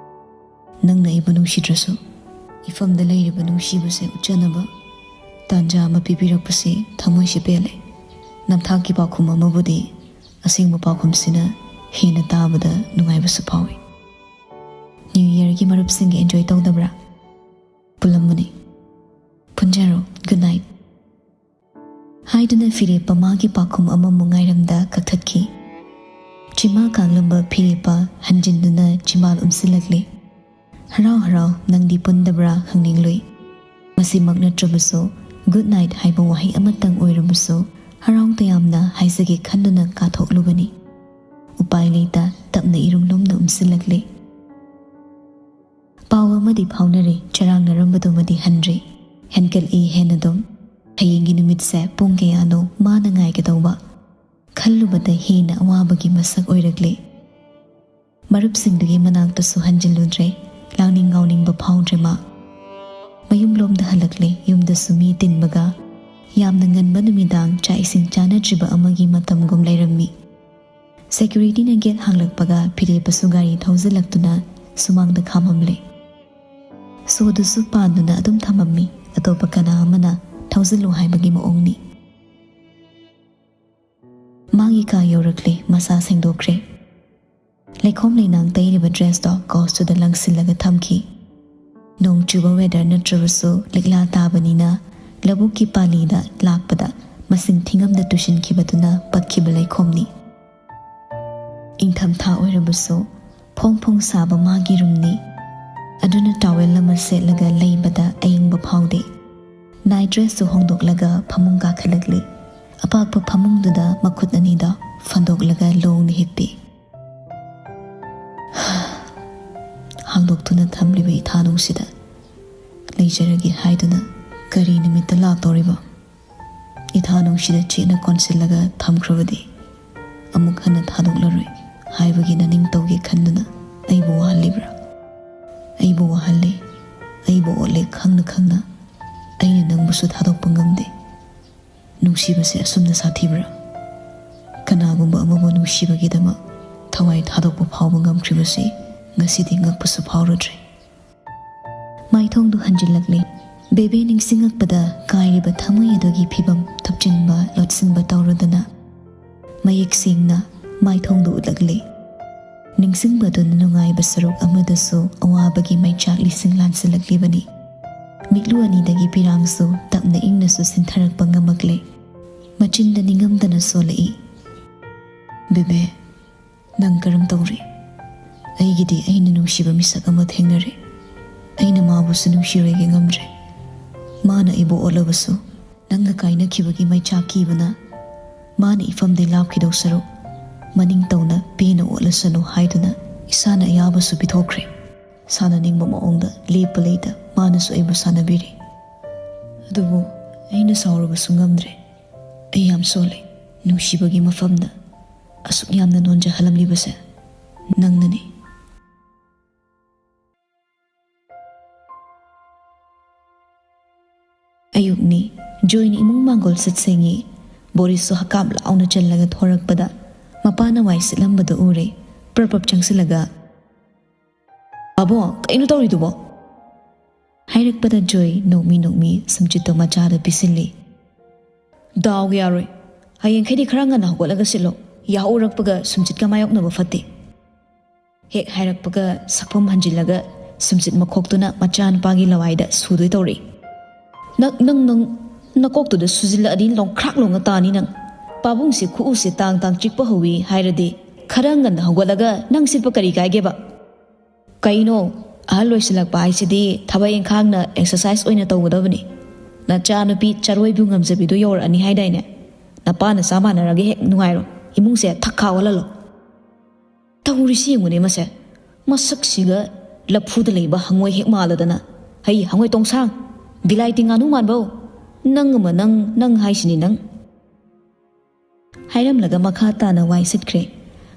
ꯅꯪꯅ ꯑꯩꯕꯨ ꯅꯨꯡꯁꯤꯗ꯭ꯔꯁꯨ, ꯏꯐꯝꯗ ꯂꯩꯔꯤꯕ ꯅꯨꯡꯁꯤꯕꯁꯦ ꯎꯠꯆꯅꯕ ꯇꯥꯟꯖꯥ ꯑꯃ ꯄꯤꯕꯤꯔꯛꯄꯁꯤ ꯊꯃꯣꯏꯁꯦ ꯄꯦꯜꯂꯦ꯫ ꯅꯝꯊꯥꯛꯀꯤ ꯄꯥꯎꯈꯨꯝ ꯑꯃꯕꯨꯗꯤ ꯑꯁꯦꯡꯕ ꯄꯥꯎꯈꯨꯝꯁꯤꯅ ꯍꯦꯟꯅ ꯇꯥꯕꯗ ꯅꯨꯡꯉꯥꯏꯕꯁꯨ ꯐꯥꯎꯏ꯫ ꯅ꯭ꯌꯨ ꯌꯔꯒꯤ ꯃꯔꯨꯞꯁꯤꯡꯒ ꯑꯦꯟꯖꯣꯏ ꯇꯧꯗꯕ꯭ꯔꯥ? ꯄꯨꯜꯂꯝꯕꯅꯤ꯫ ꯄꯨꯟꯖꯔꯣ꯫ Good night. ꯍꯥꯏꯗꯨꯅ ꯐꯤꯔꯦꯞꯄ ꯃꯥꯒꯤ ꯄꯥꯎꯈꯨꯝ ꯑꯃꯃꯨꯛ ꯉꯥꯏꯔꯝꯗ ꯀꯛꯊꯠꯈꯤ꯫ ꯆꯤꯃꯥ ꯀꯥꯡꯂꯝꯕ ꯐꯤꯔꯦꯞꯄ ꯍꯟꯖꯤꯟꯗꯨꯅ ꯆꯤꯝꯕꯥꯜ ꯎꯝꯁꯤꯜꯂꯛꯂꯦ꯫ "ꯍꯔꯥꯎ ꯍꯔꯥꯎ ꯅꯪꯗꯤ ꯄꯨꯟꯗꯕ꯭ꯔꯥ?" ꯍꯪꯅꯤꯡꯂꯨꯏ꯫ ꯃꯁꯤꯃꯛ ꯅꯠꯇ꯭ꯔꯕꯁꯨ, "ꯒꯨꯗ ꯅꯥꯏꯠ" ꯍꯥꯏꯕ ꯋꯥꯍꯩ ꯑꯃꯇꯪ ꯑꯣꯏꯔꯕꯁꯨ ꯍꯔꯥꯎ ꯇꯌꯥꯝꯅ ꯍꯥꯏꯖꯒꯦ ꯈꯟꯗꯨꯅ ꯀꯥꯊꯣꯛꯂꯨꯕꯅꯤ꯫ ꯎꯄꯥꯏ ꯂꯩꯇ ꯇꯞꯅ ꯏꯔꯨꯝ ꯂꯨꯝꯅ ꯎꯝꯁꯤꯜꯂꯛꯂꯦ꯫ ꯄꯥꯎ ꯑꯃꯗꯤ ꯐꯥꯎꯅꯔꯦ, ꯆꯔꯥꯡꯅꯔꯝꯕꯗꯨꯃꯗꯤ ꯍꯟꯗ꯭ꯔꯦ꯫ ꯍꯦꯟꯀꯠꯂꯤ ꯍꯦꯟꯅ ꯑꯗꯨꯝ꯫ ꯍꯌꯦꯡꯒꯤ ꯅꯨꯃꯤꯠꯁꯦ ꯄꯨꯡ ꯀꯌꯥꯅꯣ ꯃꯥꯅ ꯉꯥꯏꯒꯗꯧꯕ? ꯈꯜꯂꯨꯕꯗ ꯍꯦꯟꯅ ꯑꯋꯥꯕꯒꯤ ꯃꯁꯛ ꯑꯣꯏꯔꯛꯂꯦ꯫ ꯃꯔꯨꯞꯁꯤꯡꯗꯨꯒꯤ ꯃꯅꯥꯛꯇꯁꯨ ꯍꯟꯖꯤꯜꯂꯨꯗ꯭ꯔꯦ꯫ ꯂꯥꯡꯅꯤꯡ ꯉꯥꯎꯅꯤꯡꯕ ꯐꯥꯎꯗ꯭ꯔꯦ ꯃꯥ꯫ ꯃꯌꯨꯝꯂꯣꯝꯗ ꯍꯜꯂꯛꯂꯦ꯫ ꯌꯨꯝꯗꯁꯨ ꯃꯤ ꯇꯤꯟꯕꯒ ꯌꯥꯝꯅ ꯉꯟꯕ ꯅꯨꯃꯤꯗꯥꯡ ꯆꯥꯛ ꯏꯁꯤꯡ ꯆꯥꯅꯗ꯭ꯔꯤꯕ ꯑꯃꯒꯤ ꯃꯇꯝꯒꯨꯝ ꯂꯩꯔꯝꯃꯤ꯫ ꯁꯦꯀ꯭ꯌꯨꯔꯤꯇꯤꯅ ꯒꯦꯠ ꯍꯥꯡꯂꯛꯄꯒ ꯐꯤꯔꯦꯞꯄꯁꯨ ꯒꯥꯔꯤ ꯊꯧꯖꯤꯜꯂꯛꯇꯨꯅ ꯁꯨꯃꯥꯡꯗ ꯈꯥꯝꯃꯝꯂꯦ꯫ ꯁꯣꯗꯨꯁꯨ ꯄꯥꯟꯗꯨꯅ ꯑꯗꯨꯝ ꯊꯝꯃꯝꯃꯤ꯫ ꯑꯇꯣꯞꯄ ꯀꯅꯥ ꯑꯃꯅ ꯊꯧꯖꯤꯜꯂꯨ ꯍꯥꯏꯕꯒꯤ ꯃꯑꯣꯡꯅꯤ꯫ ꯃꯥꯒꯤ ꯀꯥ ꯌꯧꯔꯛꯂꯦ꯫ ꯃꯁꯥ ꯁꯦꯡꯗꯣꯛꯈ꯭ꯔꯦ꯫ ꯂꯩꯈꯣꯝ ꯂꯩꯅꯥꯡ ꯇꯩꯔꯤꯕ ꯗ꯭ꯔꯦꯁꯇꯣ ꯀꯣꯁꯇꯨꯗ ꯂꯪꯁꯤꯜꯂꯒ ꯊꯝꯈꯤ꯫ ꯅꯣꯡ ꯆꯨꯕ ꯋꯦꯗꯔ ꯅꯠꯇ꯭ꯔꯕꯁꯨ ꯂꯤꯛꯂꯥ ꯇꯥꯕꯅꯤꯅ ꯂꯧꯕꯨꯛꯀꯤ ꯄꯥꯂꯤꯗ ꯂꯥꯛꯄꯗ ꯃꯁꯤꯡ ꯊꯤꯉꯝꯗ ꯇꯨꯁꯤꯟꯈꯤꯕꯗꯨꯅ ꯄꯛꯈꯤꯕ ꯂꯩꯈꯣꯝꯅꯤ꯫ ꯏꯪꯊꯝꯊꯥ ꯑꯣꯏꯔꯕꯁꯨ ꯐꯣꯡ ꯐꯣꯡ ꯁꯥꯕ ꯃꯥꯒꯤ ꯔꯨꯝꯅꯤ꯫ ꯑꯗꯨꯅ ꯇꯥꯋꯦꯜ ꯑꯃ ꯁꯦꯠꯂꯒ ꯂꯩꯕꯗ ꯑꯏꯪꯕ ꯐꯥꯎꯗꯦ꯫ ꯅꯥꯏꯠ ꯗ꯭ꯔꯦꯁꯁꯨ ꯍꯣꯡꯗꯣꯛꯂꯒ ꯐꯃꯨꯡ ꯀꯥꯈꯠꯂꯛꯂꯤ꯫ ꯑꯄꯥꯛꯄ ꯐꯃꯨꯡꯗꯨꯗ ꯃꯈꯨꯠ ꯑꯅꯤꯗꯣ ꯐꯟꯗꯣꯛꯂꯒ ꯂꯣꯡꯅ ꯍꯤꯞꯄꯤ꯫ ꯍꯥꯡꯗꯣꯛꯇꯨꯅ ꯊꯝꯂꯤꯕ ꯏꯊꯥ ꯅꯨꯡꯁꯤꯗ ꯂꯩꯖꯔꯒꯦ ꯍꯥꯏꯗꯨꯅ ꯀꯔꯤ ꯅꯨꯃꯤꯠꯇ ꯂꯥꯛꯇꯧꯔꯤꯕ? ꯏꯊꯥ ꯅꯨꯡꯁꯤꯗ ꯆꯦꯠꯅ ꯀꯣꯟꯁꯤꯜꯂꯒ ꯊꯝꯈ꯭ꯔꯕꯗꯤ ꯑꯃꯨꯛ ꯍꯟꯅ ꯊꯥꯗꯣꯛꯂꯔꯣꯏ ꯍꯥꯏꯕꯒꯤ ꯅꯅꯤꯡ ꯇꯧꯒꯦ ꯈꯟꯗꯨꯅ ꯑꯩꯕꯨ ꯋꯥꯍꯜꯂꯤꯕ꯭ꯔꯥ? ꯑꯩꯕꯨ ꯋꯥꯍꯜꯂꯦ, ꯑꯩꯕꯨ ꯑꯣꯠꯂꯦ ꯈꯪꯅ ꯈꯪꯅ꯫ ꯑꯩꯅ ꯅꯪꯕꯨ ꯁꯨ ꯊꯥꯗꯣꯛꯄ ꯉꯝꯗꯦ꯫ ꯅꯨꯡꯁꯤꯕꯁꯦ ꯑꯁꯨꯝꯅ ꯁꯥꯊꯤꯕ꯭ꯔꯥ? ꯀꯅꯥꯒꯨꯝꯕ ꯑꯃꯕꯨ ꯅꯨꯡꯁꯤꯕꯒꯤꯗꯃꯛ ꯊꯋꯥꯏ ꯊꯥꯗꯣꯛꯄ ꯐꯥꯎꯕ ꯉꯝꯈ꯭ꯔꯤꯕꯁꯤ ꯉꯁꯤꯗꯤ ꯉꯛꯄꯁꯨ ꯐꯥꯎꯔꯨꯗ꯭ꯔꯦ꯫ ꯃꯥꯏꯊꯣꯡꯗꯨ ꯍꯟꯖꯤꯜꯂꯛꯂꯦ꯫ ꯕꯦꯕꯦ ꯅꯤꯡꯁꯤꯡꯂꯛꯄꯗ ꯀꯥꯏꯔꯤꯕ ꯊꯃꯣꯏ ꯑꯗꯨꯒꯤ ꯐꯤꯕꯝ ꯊꯨꯞꯆꯤꯟꯕ ꯂꯣꯠꯁꯤꯟꯕ ꯇꯧꯔꯨꯗꯅ ꯃꯌꯦꯛ ꯁꯦꯡꯅ ꯃꯥꯏꯊꯣꯡꯗꯨ ꯎꯠꯂꯛꯂꯦ꯫ ꯅꯤꯡꯁꯤꯡꯕꯗꯨꯅ ꯅꯨꯡꯉꯥꯏꯕ ꯁꯔꯨꯛ ꯑꯃꯗꯁꯨ ꯑꯋꯥꯕꯒꯤ ꯃꯩꯆꯥꯛ ꯂꯤꯁꯤꯡ ꯂꯥꯟꯁꯤꯜꯂꯛꯂꯤꯕꯅꯤ꯫ ꯃꯤꯠꯂꯨ ꯑꯅꯤꯗꯒꯤ ꯄꯤꯔꯥꯡꯁꯨ ꯇꯞꯅ ꯏꯪꯅꯁꯨ ꯁꯤꯟꯊꯔꯛꯄ ꯉꯝꯃꯛꯂꯦ꯫ ꯃꯆꯤꯟꯗ ꯅꯤꯡꯉꯝꯗꯅ ꯁꯣꯜꯂꯛꯏ, "ꯕꯦꯕꯦ, ꯅꯪ ꯀꯔꯝ ꯇꯧꯔꯤ? ꯑꯩꯒꯤꯗꯤ ꯑꯩꯅ ꯅꯨꯡꯁꯤꯕ ꯃꯤꯁꯛ ꯑꯃ ꯊꯦꯡꯅꯔꯦ꯫ ꯑꯩꯅ ꯃꯥꯕꯨꯁꯨ ꯅꯨꯡꯁꯤꯔꯣꯏꯒꯦ ꯉꯝꯗ꯭ꯔꯦ꯫ ꯃꯥꯅ ꯑꯩꯕꯨ ꯑꯣꯠꯂꯕꯁꯨ, ꯅꯪꯒ ꯀꯥꯏꯅꯈꯤꯕꯒꯤ ꯃꯩꯆꯥꯛ ꯀꯤꯕꯅ ꯃꯥꯅ ꯏꯐꯝꯗꯩ ꯂꯥꯞꯈꯤꯗꯧ ꯁꯔꯨꯛ, ꯃꯅꯤꯡ ꯇꯧꯅ ꯄꯦꯟꯅ ꯑꯣꯠꯂꯁꯅꯨ ꯍꯥꯏꯗꯨꯅ ꯏꯁꯥꯅ ꯑꯌꯥꯕꯁꯨ ꯄꯤꯊꯣꯛꯈ꯭ꯔꯦ꯫ ꯁꯥꯟꯅꯅꯤꯡꯕ ꯃꯑꯣꯡꯗ ꯂꯦꯞꯄ ꯂꯩꯇ ꯃꯥꯅꯁꯨ ꯑꯩꯕꯨ ꯁꯥꯟꯅꯕꯤꯔꯤ꯫ ꯑꯗꯨꯕꯨ ꯑꯩꯅ ꯁꯥꯎꯔꯨꯕꯁꯨ ꯉꯝꯗ꯭ꯔꯦ꯫ ꯑꯩ ꯌꯥꯝ ꯁꯣꯜꯂꯦ꯫ ꯅꯨꯡꯁꯤꯕꯒꯤ ꯃꯐꯝꯗ ꯑꯁꯨꯛ ꯌꯥꯝꯅ ꯅꯣꯟꯖꯍꯜꯂꯝꯂꯤꯕꯁꯦ ꯅꯪꯅꯅꯤ꯫" ꯑꯌꯨꯛꯅꯤ꯫ ꯖꯣꯏꯅ ꯏꯃꯨꯡ ꯃꯥꯡꯒꯣꯜ ꯁꯤꯠ ꯁꯦꯡꯉꯤ꯫ ꯕꯣꯔꯤꯁꯁꯨ ꯍꯀꯥꯝ ꯂꯥꯎꯅ ꯆꯜꯂꯒ ꯊꯣꯔꯛꯄꯗ ꯃꯄꯥꯅ ꯋꯥꯏ ꯁꯤꯠꯂꯝꯕꯗꯨ ꯎꯔꯦ꯫ ꯄ꯭ꯔꯞ ꯄ꯭ꯔꯞ ꯆꯪꯁꯤꯜꯂꯒ, "ꯕꯥꯕꯣ, ꯀꯩꯅꯣ ꯇꯧꯔꯤꯗꯨꯕꯣ?" ꯍꯥꯏꯔꯛꯄꯗ ꯖꯣꯏ ꯅꯣꯛꯃꯤ ꯅꯣꯛꯃꯤ ꯁꯨꯝꯆꯤꯠꯇꯣ ꯃꯆꯥꯗ ꯄꯤꯁꯤꯜꯂꯤ꯫ "ꯗꯥꯎꯒ ꯌꯥꯔꯣꯏ꯫ ꯍꯌꯦꯡꯈꯩꯗꯤ ꯈꯔ ꯉꯟꯅ ꯍꯧꯒꯠꯂꯒ ꯁꯤꯠꯂꯣ꯫ ꯌꯥꯍꯧꯔꯛꯄꯒ ꯁꯨꯝꯆꯤꯠꯀ ꯃꯥꯌꯣꯛꯅꯕ ꯐꯠꯇꯦ꯫" ꯍꯦꯛ ꯍꯥꯏꯔꯛꯄꯒ ꯁꯛꯐꯝ ꯍꯟꯖꯤꯜꯂꯒ ꯁꯨꯝꯆꯤꯠ ꯃꯈꯣꯛꯇꯨꯅ ꯃꯆꯥꯅꯨꯄꯥꯒꯤ ꯂꯋꯥꯏꯗ ꯁꯨꯗꯣꯏ ꯇꯧꯔꯤ꯫ "ꯅꯪ, ꯅꯪ, ꯅꯪ ꯅꯀꯣꯛꯇꯨꯗ ꯁꯨꯖꯤꯜꯂꯛꯑꯗꯤ ꯂꯣꯡꯈ꯭ꯔꯥꯛ ꯂꯣꯡꯉ ꯇꯥꯅꯤ ꯅꯪ꯫ ꯄꯥꯕꯨꯡꯁꯦ ꯈꯨꯎꯁꯦ ꯇꯥꯡ ꯇꯥꯡ ꯆꯤꯛꯄ ꯍꯧꯋꯤ ꯍꯥꯏꯔꯗꯤ ꯈꯔ ꯉꯟꯅ ꯍꯧꯒꯠꯂꯒ ꯅꯪ ꯁꯤꯠꯄ ꯀꯔꯤ ꯀꯥꯏꯒꯦꯕ?" "ꯀꯩꯅꯣ, ꯑꯍꯜ ꯑꯣꯏꯁꯤꯜꯂꯛꯄ ꯍꯥꯏꯁꯤꯗꯤ ꯊꯕꯛ ꯏꯪꯈꯥꯡꯅ ꯑꯦꯛꯁꯔꯁꯥꯏꯁ ꯑꯣꯏꯅ ꯇꯧꯒꯗꯕꯅꯤ꯫ ꯅꯆꯥꯅꯨꯄꯤ ꯆꯔꯣꯏꯕꯨ ꯉꯝꯖꯕꯤꯗꯣ ꯌꯧꯔꯛꯑꯅꯤ ꯍꯥꯏꯗꯥꯏꯅꯦ? ꯅꯄꯥ ꯅꯆꯥ ꯃꯥꯟꯅꯔꯒ ꯍꯦꯛ ꯅꯨꯡꯉꯥꯏꯔꯣ꯫ ꯏꯃꯨꯡꯁꯦ ꯊꯛ ꯈꯥ ꯑꯣꯜꯍꯜꯂꯣ꯫" ꯇꯧꯔꯤꯁꯤ ꯌꯦꯡꯉꯨꯅꯦ ꯃꯁꯦ꯫ ꯃꯁꯛꯁꯤꯒ ꯂꯐꯨꯗ ꯂꯩꯕ ꯍꯉꯣꯏ ꯍꯦꯛ ꯃꯥꯜꯂꯗꯅ꯫ "ꯍꯩ ꯍꯉꯣꯏ ꯇꯣꯡꯁꯥꯡ, ꯕꯤꯂꯥꯏꯇꯤ ꯉꯥꯅꯨ ꯃꯥꯟꯕꯧ, ꯅꯪ ꯑꯃ ꯅꯪ, ꯅꯪ ꯍꯥꯏꯁꯤꯅꯤ ꯅꯪ꯫" ꯍꯥꯏꯔꯝꯂꯒ ꯃꯈꯥ ꯇꯥꯅ ꯋꯥꯏ ꯁꯤꯠꯈ꯭ꯔꯦ꯫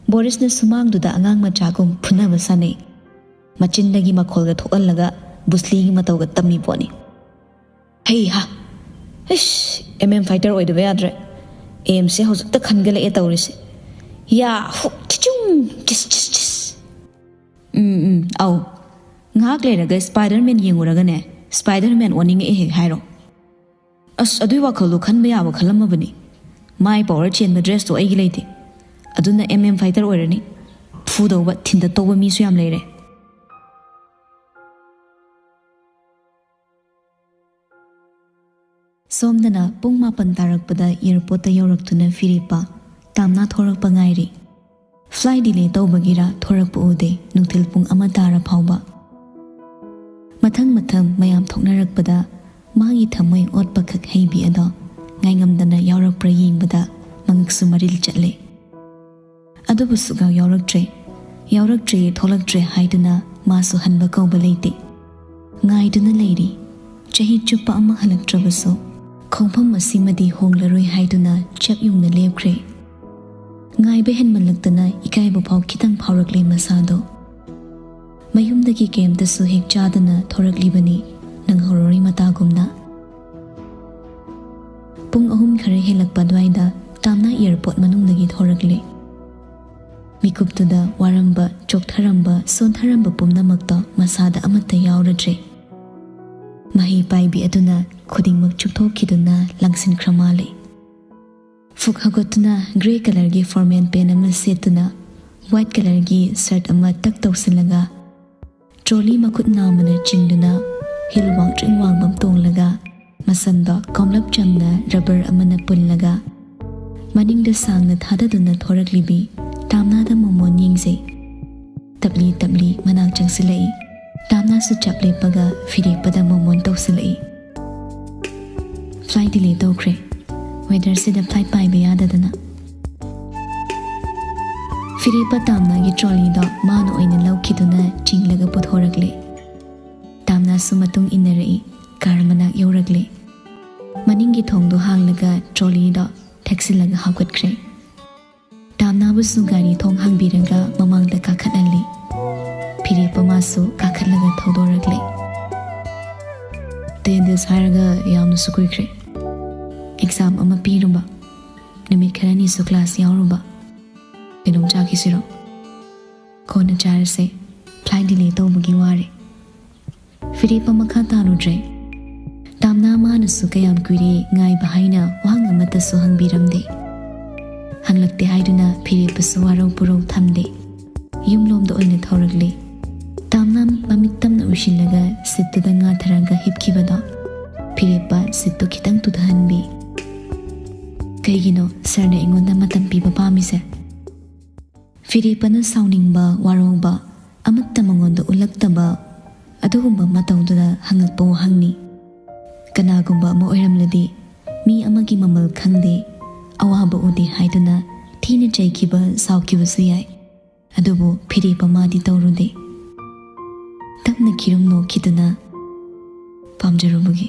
ꯕꯣꯔꯤꯁꯅ ꯁꯨꯃꯥꯡꯗꯨꯗ ꯑꯉꯥꯡ ꯃꯆꯥꯒꯨꯝ ꯐꯨꯅꯕ ꯁꯥꯟꯅꯩ꯫ ꯃꯆꯤꯟꯗꯒꯤ ꯃꯈꯣꯜꯒ ꯊꯣꯛꯍꯜꯂꯒ ꯕꯨꯁꯂꯤꯒꯤ ꯃꯇꯧꯒ ꯇꯝꯃꯤ ꯄꯣꯠꯅꯤ꯫ "ꯍꯩ ꯍꯥ, ꯏꯁ, ꯑꯦꯝ ꯑꯦꯝ ꯐꯥꯏꯇꯔ ꯑꯣꯏꯗꯕ ꯌꯥꯗ꯭ꯔꯦ꯫ ꯑꯦꯝꯁꯦ ꯍꯧꯖꯤꯛꯇ ꯈꯟꯒꯠꯂꯛꯑꯦ ꯇꯧꯔꯤꯁꯦ꯫ ꯌꯥ ꯍꯨ ꯆꯤꯆꯨꯡ ꯆꯤꯁ ꯆꯤꯁ ꯆꯤꯁ꯫ ꯎꯝ, ꯎꯝ, ꯑꯧ꯫ ꯉꯥꯏꯍꯥꯛ ꯂꯩꯔꯒ ꯁ꯭ꯄꯥꯏꯗꯔꯃꯦꯟ ꯌꯦꯡꯉꯨꯔꯒꯅꯦ, ꯁ꯭ꯄꯥꯏꯗꯔꯃꯦꯟ ꯑꯣꯟꯅꯤꯡꯉꯛꯑꯦ ꯍꯦꯛ ꯍꯥꯏꯔꯣ꯫ ꯑꯁ, ꯑꯗꯨꯏ ꯋꯥꯈꯜꯗꯣ ꯈꯟꯕ ꯌꯥꯕ ꯈꯜꯂꯝꯃꯕꯅꯤ꯫ ꯃꯥꯏ ꯄꯋꯥꯔ ꯆꯦꯟꯕ ꯗ꯭ꯔꯦꯁꯇꯣ ꯑꯩꯒꯤ ꯂꯩꯇꯦ꯫ ꯑꯗꯨꯅ ꯑꯦꯝ ꯑꯦꯝ ꯐꯥꯏꯇꯔ ꯑꯣꯏꯔꯅꯤ꯫ ꯐꯨꯗꯧꯕ, ꯊꯤꯟꯗꯠꯇꯧꯕ ꯃꯤꯁꯨ ꯌꯥꯝ ꯂꯩꯔꯦ꯫ ꯁꯣꯝꯗꯅ ꯄꯨꯡ ꯃꯥꯄꯟ ꯇꯥꯔꯛꯄꯗ ꯑꯦꯌꯔꯄꯣꯔꯠꯇ ꯌꯧꯔꯛꯇꯨꯅ ꯐꯤꯔꯦꯞꯄ ꯇꯥꯝꯅꯥ ꯊꯣꯔꯛꯄ ꯉꯥꯏꯔꯤ꯫ ꯐ꯭ꯂꯥꯏꯠ ꯗꯤꯂꯦ ꯇꯧꯕꯒꯤꯔ ꯊꯣꯔꯛꯄ ꯎꯗꯦ ꯅꯨꯡꯊꯤꯜ ꯄꯨꯡ ꯑꯃ ꯇꯥꯔ ꯐꯥꯎꯕ꯫ ꯃꯊꯪ ꯃꯊꯪ ꯃꯌꯥꯝ ꯊꯣꯛꯅꯔꯛꯄꯗ ꯃꯥꯒꯤ ꯊꯃꯣꯏ ꯑꯣꯠꯄꯈꯛ ꯍꯩꯕꯤ ꯑꯗꯣ ꯉꯥꯏꯉꯝꯗꯅ ꯌꯥꯎꯔꯛꯄ꯭ꯔꯥ ꯌꯦꯡꯕꯗ ꯃꯉꯛꯁꯨ ꯃꯔꯤꯜ ꯆꯠꯂꯦ꯫ ꯑꯗꯨꯕꯨ ꯁꯨꯛꯌꯥꯎ ꯌꯥꯎꯔꯛꯇ꯭ꯔꯦ꯫ ꯌꯥꯎꯔꯛꯇ꯭ꯔꯦ, ꯊꯣꯛꯂꯛꯇ꯭ꯔꯦ ꯍꯥꯏꯗꯨꯅ ꯃꯥꯁꯨ ꯍꯟꯕ ꯀꯧꯕ ꯂꯩꯇꯦ꯫ ꯉꯥꯏꯗꯨꯅ ꯂꯩꯔꯤ꯫ ꯆꯍꯤ ꯆꯨꯞꯄ ꯑꯃ ꯍꯜꯂꯛꯇ꯭ꯔꯕꯁꯨ ꯈꯣꯡꯐꯝ ꯑꯁꯤꯃꯗꯤ ꯍꯣꯡꯂꯔꯣꯏ ꯍꯥꯏꯗꯨꯅ ꯆꯞ ꯌꯨꯡꯅ ꯂꯦꯞꯈ꯭ꯔꯦ꯫ ꯉꯥꯏꯕ ꯍꯦꯟꯃꯜꯂꯛꯇꯅ ꯏꯀꯥꯏꯕ ꯐꯥꯎ ꯈꯤꯇꯪ ꯐꯥꯎꯔꯛꯂꯦ ꯃꯁꯥꯗꯣ꯫ ꯃꯌꯨꯝꯗꯒꯤ ꯀꯩꯝꯇꯁꯨ ꯍꯦꯛ ꯆꯥꯗꯅ ꯊꯣꯔꯛꯂꯤꯕꯅꯤ, ꯅꯪꯍꯧꯔꯣꯏ ꯃꯇꯥꯒꯨꯝꯅ꯫ ꯄꯨꯡ ꯑꯍꯨꯝ ꯈꯔ ꯍꯦꯜꯂꯛꯄ ꯑꯗꯨꯋꯥꯏꯗ ꯇꯥꯝꯅꯥ ꯑꯦꯌꯔꯄꯣꯔꯠ ꯃꯅꯨꯡꯗꯒꯤ ꯊꯣꯔꯛꯂꯦ꯫ ꯃꯤꯀꯨꯞꯇꯨꯗ ꯋꯥꯔꯝꯕ, ꯆꯣꯛꯊꯔꯝꯕ, ꯁꯣꯟꯊꯔꯝꯕ ꯄꯨꯝꯅꯃꯛꯇꯣ ꯃꯁꯥꯗ ꯑꯃꯠꯇ ꯌꯥꯎꯔꯗ꯭ꯔꯦ꯫ ꯃꯍꯩ ꯄꯥꯏꯕꯤ ꯑꯗꯨꯅ ꯈꯨꯗꯤꯡꯃꯛ ꯆꯨꯞꯊꯣꯛꯈꯤꯗꯨꯅ ꯂꯪꯁꯤꯟꯈ꯭ꯔ ꯃꯥꯜꯂꯦ꯫ ꯐꯨꯛ ꯍꯧꯒꯠꯇꯨꯅ ꯒ꯭ꯔꯦ ꯀꯂꯔꯒꯤ ꯐꯣꯔꯃꯦꯜ ꯄꯦꯟ ꯑꯃ ꯁꯦꯠꯇꯨꯅ ꯋꯥꯏꯠ ꯀꯂꯔꯒꯤ ꯁꯔꯠ ꯑꯃ ꯇꯛ ꯇꯧꯁꯤꯜꯂꯒ ꯇ꯭ꯔꯣꯂꯤ ꯃꯈꯨꯠ ꯅꯥꯝꯃꯅ ꯆꯤꯡꯗꯨꯅ ꯍꯤꯜ ꯋꯥꯡꯇ꯭ꯔꯤꯡ ꯋꯥꯡꯕ ꯑꯃ ꯇꯣꯡꯂꯒ ꯃꯁꯝꯗꯣ ꯀꯣꯝꯂꯞ ꯆꯝꯅ ꯔꯕꯔ ꯑꯃꯅ ꯄꯨꯜꯂꯒ ꯃꯅꯤꯡꯗ ꯁꯥꯡꯅ ꯊꯥꯗꯗꯨꯅ ꯊꯣꯔꯛꯂꯤꯕꯤ ꯇꯥꯝꯅꯥꯗ ꯃꯣꯃꯣꯟ ꯌꯦꯡꯖꯩ꯫ ꯇꯞꯂꯤ ꯇꯞꯂꯤ ꯃꯅꯥꯛ ꯆꯪꯁꯤꯜꯂꯛꯏ꯫ ꯇꯥꯝꯅꯥꯁꯨ ꯆꯞ ꯂꯦꯞꯄꯒ ꯐꯤꯔꯦꯞꯄꯗ ꯃꯣꯃꯣꯟ ꯇꯧꯁꯤꯜꯂꯛꯏ꯫ ꯐ꯭ꯂꯥꯏꯠ ꯗꯤꯂꯦ ꯇꯧꯈ꯭ꯔꯦ꯫ ꯋꯦꯗꯔꯁꯤꯗ ꯐ꯭ꯂꯥꯏꯠ ꯄꯥꯏꯕ ꯌꯥꯗꯗꯅ꯫ ꯐꯤꯔꯦꯞꯄ ꯇꯥꯝꯅꯥꯒꯤ ꯇ꯭ꯔꯣꯂꯤꯗꯣ ꯃꯥꯅ ꯑꯣꯏꯅ ꯂꯧꯈꯤꯗꯨꯅ ꯆꯤꯡꯂꯒ ꯄꯨꯊꯣꯔꯛꯂꯦ꯫ ꯇꯥꯝꯅꯥꯁꯨ ꯃꯇꯨꯡ ꯏꯟꯅꯔꯛꯏ꯫ ꯀꯥꯔ ꯃꯅꯥꯛ ꯌꯧꯔꯛꯂꯦ꯫ ꯃꯅꯤꯡꯒꯤ ꯊꯣꯡꯗꯣ ꯍꯥꯡꯂꯒ ꯇ꯭ꯔꯣꯂꯤꯗꯣ ꯊꯦꯛꯆꯤꯜꯂꯒ ꯍꯥꯞꯀꯠꯈ꯭ꯔꯦ꯫ ꯇꯥꯝꯅꯥꯕꯨꯁꯨ ꯒꯥꯔꯤ ꯊꯣꯡ ꯍꯥꯡꯕꯤꯔꯒ ꯃꯃꯥꯡꯗ ꯀꯥꯈꯠꯍꯜꯂꯤ꯫ ꯐꯤꯔꯦꯞꯄ ꯃꯥꯁꯨ ꯀꯥꯈꯠꯂꯒ ꯊꯧꯗꯣꯔꯛꯂꯦ꯫ ꯇꯦꯟ ꯗꯦꯖ ꯍꯥꯏꯔꯒ ꯌꯥꯝꯅꯁꯨ ꯀꯨꯏꯈ꯭ꯔꯦ꯫ ꯑꯦꯛꯖꯥꯝ ꯑꯃ ꯄꯤꯔꯨꯕ, ꯅꯨꯃꯤꯠ ꯈꯔꯅꯤꯁꯨ ꯀ꯭ꯂꯥꯁ ꯌꯥꯎꯔꯨꯕ꯫ ꯀꯩꯅꯣꯝ ꯆꯥꯈꯤꯁꯤꯔꯣ? ꯀꯣꯟꯅ ꯆꯥꯔꯁꯦ, ꯐ꯭ꯂꯥꯏꯠ ꯗꯤꯂꯦ ꯇꯧꯕꯒꯤ ꯋꯥꯔꯦ꯫ ꯐꯤꯔꯦꯞꯄ ꯃꯈꯥ ꯇꯥꯔꯨꯗ꯭ꯔꯦ꯫ ꯇꯥꯝꯅꯥ ꯃꯥꯅꯁꯨ ꯀꯌꯥꯝ ꯀꯨꯏꯔꯦ ꯉꯥꯏꯕ ꯍꯥꯏꯅ ꯋꯥꯍꯪ ꯑꯃꯠꯇꯁꯨ ꯍꯪꯕꯤꯔꯝꯗꯦ꯫ ꯍꯪꯂꯛꯇꯦ ꯍꯥꯏꯗꯨꯅ ꯐꯤꯔꯦꯞꯄꯁꯨ ꯋꯥꯔꯧ ꯄꯨꯔꯧ ꯊꯝꯗꯦ꯫ ꯌꯨꯝꯂꯣꯝꯗ ꯑꯣꯏꯅ ꯊꯧꯔꯛꯂꯦ꯫ ꯇꯥꯝꯅꯥ ꯃꯃꯤꯠ ꯇꯝꯅ ꯎꯏꯁꯤꯜꯂꯒ ꯁꯤꯠꯇꯨꯗ ꯉꯥꯊꯔꯒ ꯍꯤꯞꯈꯤꯕꯗꯣ ꯐꯤꯔꯦꯞꯄ ꯁꯤꯠꯇꯨ ꯈꯤꯇꯪ ꯇꯨꯊꯍꯟꯕꯤ꯫ "ꯀꯩꯒꯤꯅꯣ ꯁꯥꯔꯅ ꯑꯩꯉꯣꯟꯗ ꯃꯇꯝ ꯄꯤꯕ ꯄꯥꯝꯃꯤꯁꯦ?" ꯐꯤꯔꯦꯞꯄꯅ ꯁꯥꯎꯅꯤꯡꯕ, ꯋꯥꯔꯧꯕ ꯑꯃꯠꯇ ꯃꯉꯣꯟꯗ ꯎꯠꯂꯛꯇꯕ ꯑꯗꯨꯒꯨꯝꯕ ꯃꯇꯧꯗꯨꯗ ꯍꯪꯉꯛꯄ ꯋꯥꯍꯪꯅꯤ꯫ ꯀꯅꯥꯒꯨꯝꯕ ꯑꯃ ꯑꯣꯏꯔꯝꯂꯗꯤ ꯃꯤ ꯑꯃꯒꯤ ꯃꯃꯜ ꯈꯪꯗꯦ, ꯑꯋꯥꯕ ꯎꯗꯦ ꯍꯥꯏꯗꯨꯅ ꯊꯤꯅ ꯆꯩꯈꯤꯕ, ꯁꯥꯎꯈꯤꯕꯁꯨ ꯌꯥꯏ꯫ ꯑꯗꯨꯕꯨ ꯐꯤꯔꯦꯞꯄ ꯃꯥꯗꯤ ꯇꯧꯔꯨꯗꯦ꯫ ꯇꯞꯅ ꯈꯤꯔꯨꯝ ꯅꯣꯛꯈꯤꯗꯨꯅ, "ꯄꯥꯝꯖꯔꯨꯕꯒꯤ?"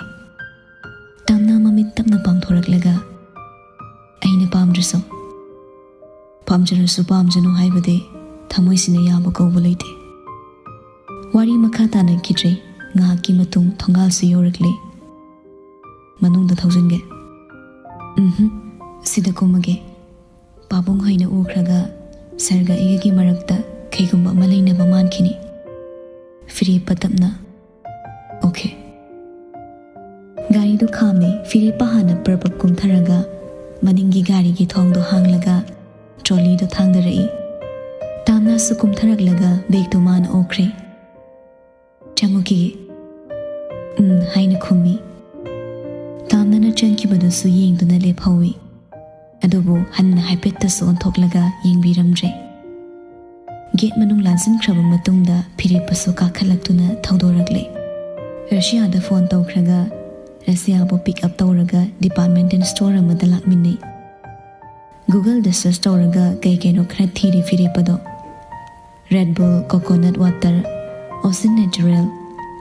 ꯇꯥꯝꯅꯥ ꯃꯃꯤꯠ ꯇꯞꯅ ꯄꯥꯡꯊꯣꯔꯛꯂꯒ, "ꯑꯩꯅ ꯄꯥꯝꯗ꯭ꯔꯁꯨ?" "ꯄꯥꯝꯖꯔꯁꯨ ꯄꯥꯝꯖꯅꯨ ꯍꯥꯏꯕꯗꯤ ꯊꯃꯣꯏꯁꯤꯅ ꯌꯥꯕ ꯀꯧꯕ ꯂꯩꯇꯦ꯫" ꯋꯥꯔꯤ ꯃꯈꯥ ꯇꯥꯅꯈꯤꯗ꯭ꯔꯦ꯫ ꯉꯥꯏꯍꯥꯛꯀꯤ ꯃꯇꯨꯡ ꯊꯣꯡꯒꯥꯜꯁꯨ ꯌꯧꯔꯛꯂꯦ꯫ "ꯃꯅꯨꯡꯗ ꯊꯧꯖꯤꯟꯒꯦ?" "ꯎꯝꯍꯨꯝ, ꯁꯤꯗ ꯀꯨꯝꯃꯒꯦ꯫ ꯄꯥꯕꯨꯡ ꯍꯣꯏꯅ ꯎꯈ꯭ꯔꯒ ꯁꯥꯔꯒ ꯑꯩꯒꯒꯤ ꯃꯔꯛꯇ ꯀꯩꯒꯨꯝꯕ ꯑꯃ ꯂꯩꯅꯕ ꯃꯥꯟꯈꯤꯅꯤ꯫" ꯐꯤꯔꯦꯞꯄ ꯇꯞꯅ, "ꯑꯣꯀꯦ꯫" ꯒꯥꯔꯤꯗꯨ ꯈꯥꯝꯃꯦ꯫ ꯐꯤꯔꯦꯞꯄ ꯍꯥꯟꯅ ꯄ꯭ꯔꯞ ꯄ꯭ꯔꯞ ꯀꯨꯝꯊꯔꯒ ꯃꯅꯤꯡꯒꯤ ꯒꯥꯔꯤꯒꯤ ꯊꯣꯡꯗꯣ ꯍꯥꯡꯂꯒ ꯇ꯭ꯔꯣꯂꯤꯗꯣ ꯊꯥꯡꯗꯔꯛꯏ꯫ ꯇꯥꯝꯅꯥꯁꯨ ꯀꯨꯝꯊꯔꯛꯂꯒ ꯕꯦꯒꯇꯨ ꯃꯥꯅ ꯑꯣꯛꯈ꯭ꯔꯦ꯫ "ꯆꯪꯉꯨꯈꯤꯒꯦ?" "ꯎꯝ" ꯍꯥꯏꯅ ꯈꯨꯝꯃꯤ꯫ ꯇꯥꯝꯅꯥꯅ ꯆꯪꯈꯤꯕꯗꯨꯁꯨ ꯌꯦꯡꯗꯨꯅ ꯂꯦꯞꯍꯧꯏ꯫ ꯑꯗꯨꯕꯨ ꯍꯟꯅ ꯍꯥꯏꯐꯦꯠꯇꯁꯨ ꯑꯣꯟꯊꯣꯛꯂꯒ ꯌꯦꯡꯕꯤꯔꯝꯗ꯭ꯔꯦ꯫ ꯒꯦꯠ ꯃꯅꯨꯡ ꯂꯥꯟꯁꯤꯟꯈ꯭ꯔꯕ ꯃꯇꯨꯡꯗ ꯐꯤꯔꯦꯞꯄꯁꯨ ꯀꯥꯈꯠꯂꯛꯇꯨꯅ ꯊꯧꯗꯣꯔꯛꯂꯦ꯫ ꯔꯁꯤꯌꯥꯗ ꯐꯣꯟ ꯇꯧꯈ꯭ꯔꯒ ꯔꯁꯤꯌꯥꯕꯨ ꯄꯤꯛ ꯑꯞ ꯇꯧꯔꯒ ꯗꯤꯄꯥꯔꯠꯃꯦꯟꯇꯦꯜ ꯁ꯭ꯇꯣꯔ ꯑꯃꯗ ꯂꯥꯛꯃꯤꯟꯅꯩ꯫ ꯒꯨꯒꯜꯗ ꯁꯔꯆ ꯇꯧꯔꯒ ꯀꯩ ꯀꯩꯅꯣ ꯈꯔ ꯊꯤꯔꯤ ꯐꯤꯔꯦꯞꯄꯗꯣ꯫ Red Bull, coconut water, Ocean natural,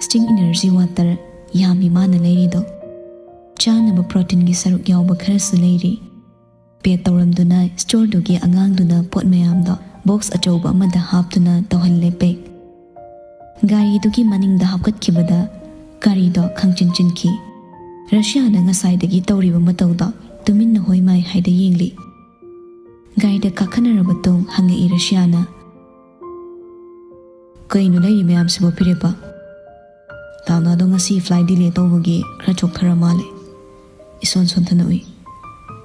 Sting energy water, ꯌꯥꯝꯃꯤ ꯃꯥꯅ ꯂꯩꯔꯤꯗꯣ꯫ ꯆꯥꯅꯕ ꯄ꯭ꯔꯣꯇꯤꯟꯒꯤ ꯁꯔꯨꯛ ꯌꯥꯎꯕ ꯈꯔꯁꯨ ꯂꯩꯔꯤ꯫ ꯄꯦꯛ ꯇꯧꯔꯝꯗꯨꯅ ꯁ꯭ꯇꯣꯔꯗꯨꯒꯤ ꯑꯉꯥꯡꯗꯨꯅ ꯄꯣꯠ ꯃꯌꯥꯝꯗꯣ ꯕꯣꯛꯁ ꯑꯆꯧꯕ ꯑꯃꯗ ꯍꯥꯞꯇꯨꯅ ꯇꯧꯍꯜꯂꯦ ꯄꯦꯛ꯫ ꯒꯥꯔꯤꯗꯨꯒꯤ ꯃꯅꯤꯡꯗ ꯍꯥꯞꯀꯠꯈꯤꯕꯗ ꯒꯥꯔꯤꯗꯣ ꯈꯪꯆꯤꯟ ꯆꯤꯟꯈꯤ꯫ ꯔꯁꯤꯌꯥꯅ ꯉꯁꯥꯏꯗꯒꯤ ꯇꯧꯔꯤꯕ ꯃꯇꯧꯗ ꯇꯨꯃꯤꯟꯅ ꯍꯣꯏ ꯃꯥꯏ ꯍꯥꯏꯗ ꯌꯦꯡꯂꯤ꯫ ꯒꯥꯔꯤꯗ ꯀꯥꯈꯠꯅꯔꯕ ꯃꯇꯨꯡ ꯍꯪꯉꯛꯏ ꯔꯁꯤꯌꯥꯅ, "ꯀꯩꯅꯣ ꯂꯩꯔꯤ ꯃꯌꯥꯝꯁꯤꯕꯣ ꯐꯤꯔꯦꯞꯄ?" ꯇꯥꯝꯅꯥꯗꯣ ꯉꯁꯤ ꯐ꯭ꯂꯥꯏꯠ ꯗꯤꯂꯦ ꯇꯧꯕꯒꯤ ꯈꯔ ꯆꯣꯛꯊꯔ ꯃꯥꯜꯂꯦ꯫ ꯏꯁꯣꯟ ꯁꯣꯟꯊꯅ ꯎꯏ꯫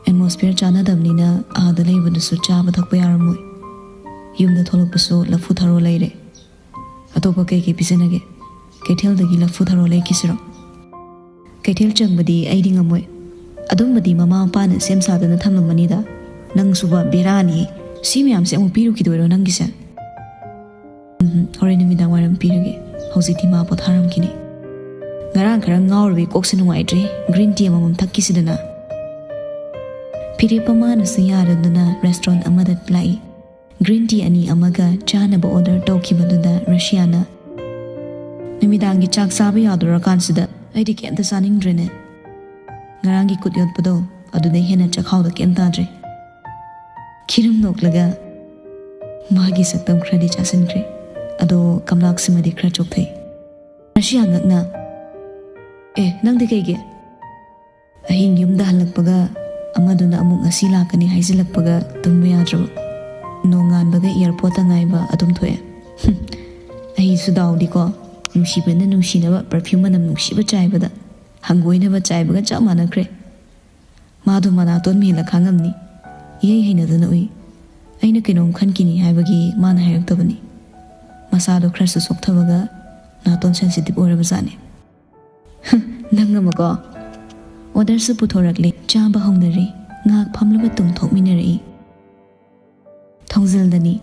ꯑꯦꯠꯃꯣꯁꯐꯤꯌꯔ ꯆꯥꯟꯅꯗꯕꯅꯤꯅ ꯑꯥꯗ ꯂꯩꯕꯗꯨꯁꯨ ꯆꯥꯕ ꯊꯛꯄ ꯌꯥꯔꯝꯃꯣꯏ꯫ ꯌꯨꯝꯗ ꯊꯣꯛꯂꯛꯄꯁꯨ ꯂꯐꯨ ꯊꯔꯣ ꯂꯩꯔꯦ꯫ ꯑꯇꯣꯞꯄ ꯀꯩ ꯀꯩ ꯄꯤꯖꯅꯒꯦ? ꯀꯩꯊꯦꯜꯗꯒꯤ ꯂꯐꯨ ꯊꯔꯣ ꯂꯩꯈꯤꯁꯤꯔꯣ? ꯀꯩꯊꯦꯜ ꯆꯪꯕꯗꯤ ꯑꯩꯗꯤ ꯉꯝꯃꯣꯏ꯫ ꯑꯗꯨꯝꯕꯗꯤ ꯃꯃꯥ ꯃꯄꯥꯅ ꯁꯦꯝ ꯁꯥꯗꯨꯅ ꯊꯝꯂꯝꯃꯅꯤꯗ꯫ ꯅꯪꯁꯨꯕ ꯕꯦꯔꯥꯅꯤ꯫ ꯁꯤ ꯃꯌꯥꯝꯁꯦ ꯑꯃꯨꯛ ꯄꯤꯔꯨꯈꯤꯗꯣꯏꯔꯣ ꯅꯪꯒꯤꯁꯦ? ꯎꯝ, ꯍꯣꯔꯦꯟ ꯅꯨꯃꯤꯗꯥꯡ ꯋꯥꯏꯔꯝ ꯄꯤꯔꯒꯦ꯫ ꯍꯧꯖꯤꯛꯇꯤ ꯃꯥ ꯄꯣꯊꯥꯔꯝꯈꯤꯅꯤ꯫ ꯉꯔꯥꯡ ꯈꯔ ꯉꯥꯎꯔꯨꯕꯩ ꯀꯣꯛꯁꯦ ꯅꯨꯡꯉꯥꯏꯇ꯭ꯔꯦ꯫ ꯒ꯭ꯔꯤꯟ ꯇꯤ ꯑꯃꯃꯝ ꯊꯛꯈꯤꯁꯤꯗꯅ꯫ ꯐꯤꯔꯦꯞꯄ ꯃꯥꯅꯁꯨ ꯌꯥꯔꯗꯨꯅ ꯔꯦꯁꯇꯨꯔꯦꯟ ꯑꯃꯗ ꯂꯥꯛꯏ꯫ ꯒ꯭ꯔꯤꯟ ꯇꯤ ꯑꯅꯤ ꯑꯃꯒ ꯆꯥꯅꯕ ꯑꯣꯔꯗꯔ ꯇꯧꯈꯤꯕꯗꯨꯗ ꯔꯁꯤꯌꯥꯅ, "ꯅꯨꯃꯤꯗꯥꯡꯒꯤ ꯆꯥꯛ ꯆꯥꯕ ꯌꯥꯗꯣꯔꯀꯥꯟꯁꯤꯗ ꯑꯩꯗꯤ ꯀꯩꯝꯇ ꯆꯥꯅꯤꯡꯗ꯭ꯔꯦꯅꯦ꯫ ꯉꯔꯥꯡꯒꯤ ꯀꯨꯠ ꯌꯣꯠꯄꯗꯣ ꯑꯗꯨꯗꯩ ꯍꯦꯟꯅ ꯆꯈꯥꯎꯗ ꯀꯩꯝ ꯇꯥꯗ꯭ꯔꯦ꯫" ꯈꯤꯔꯨꯝ ꯅꯣꯛꯂꯒ, "ꯃꯥꯒꯤ ꯁꯛꯇꯝ ꯈꯔꯗꯤ ꯆꯥꯁꯤꯟꯈ꯭ꯔꯦ, ꯑꯗꯣ ꯀꯝꯂꯥꯛꯁꯤꯃꯗꯤ ꯈꯔ ꯆꯣꯛꯊꯩ꯫" ꯔꯁꯤꯌꯥ ꯉꯛꯅ, "ꯑꯦ, ꯅꯪꯗꯤ ꯀꯩꯒꯤ?" "ꯑꯍꯤꯡ ꯌꯨꯝꯗ ꯍꯜꯂꯛꯄꯒ ꯑꯃꯗꯨꯅ ꯑꯃꯨꯛ ꯉꯁꯤ ꯂꯥꯛꯀꯅꯤ ꯍꯥꯏꯖꯤꯜꯂꯛꯄꯒ ꯇꯨꯝꯕ ꯌꯥꯗ꯭ꯔꯕ꯫ ꯅꯣꯡꯉꯥꯟꯕꯒ ꯑꯦꯌꯥꯔꯄꯣꯔꯠꯇ ꯉꯥꯏꯕ ꯑꯗꯨꯝ ꯊꯣꯛꯑꯦ꯫ ꯍꯨꯝ, ꯑꯩꯁꯨ ꯗꯥꯎꯗꯤꯀꯣ, ꯅꯨꯡꯁꯤꯕꯅ ꯅꯨꯡꯁꯤꯅꯕ ꯄꯔꯐ꯭ꯌꯨꯝ ꯃꯅꯝ ꯅꯨꯡꯁꯤꯕ ꯆꯥꯏꯕꯗ, ꯍꯪꯒꯣꯏꯅꯕ ꯆꯥꯏꯕꯒ ꯆꯞ ꯃꯥꯟꯅꯈ꯭ꯔꯦ꯫ ꯃꯥꯗꯣ ꯃꯅꯥꯇꯣꯟ ꯃꯦꯜꯂ ꯈꯥꯡꯉꯝꯅꯤ꯫ ꯏꯍꯩ ꯍꯩꯅꯗꯅ ꯎꯏ꯫ ꯑꯩꯅ ꯀꯩꯅꯣꯝ ꯈꯟꯈꯤꯅꯤ ꯍꯥꯏꯕꯒꯤ ꯃꯥꯅ ꯍꯥꯏꯔꯛꯇꯕꯅꯤ꯫ ꯃꯁꯥꯗꯣ ꯈꯔꯁꯨ ꯆꯣꯛꯊꯕꯒ ꯅꯥꯇꯣꯟ ꯁꯦꯟꯁꯤꯇꯤꯚ ꯑꯣꯏꯔꯕꯖꯥꯠꯅꯤ꯫" ꯅꯪ ꯑꯃꯀꯣ꯫ ꯑꯣꯔꯗꯔꯁꯨ ꯄꯨꯊꯣꯔꯛꯂꯦ꯫ ꯆꯥꯕ ꯍꯧꯅꯔꯦ꯫ ꯉꯥꯏꯍꯥꯛ ꯐꯝꯂꯕ ꯃꯇꯨꯡ ꯊꯣꯛꯃꯤꯟꯅꯔꯛꯏ꯫ ꯊꯣꯡꯖꯤꯜꯗꯅꯤ꯫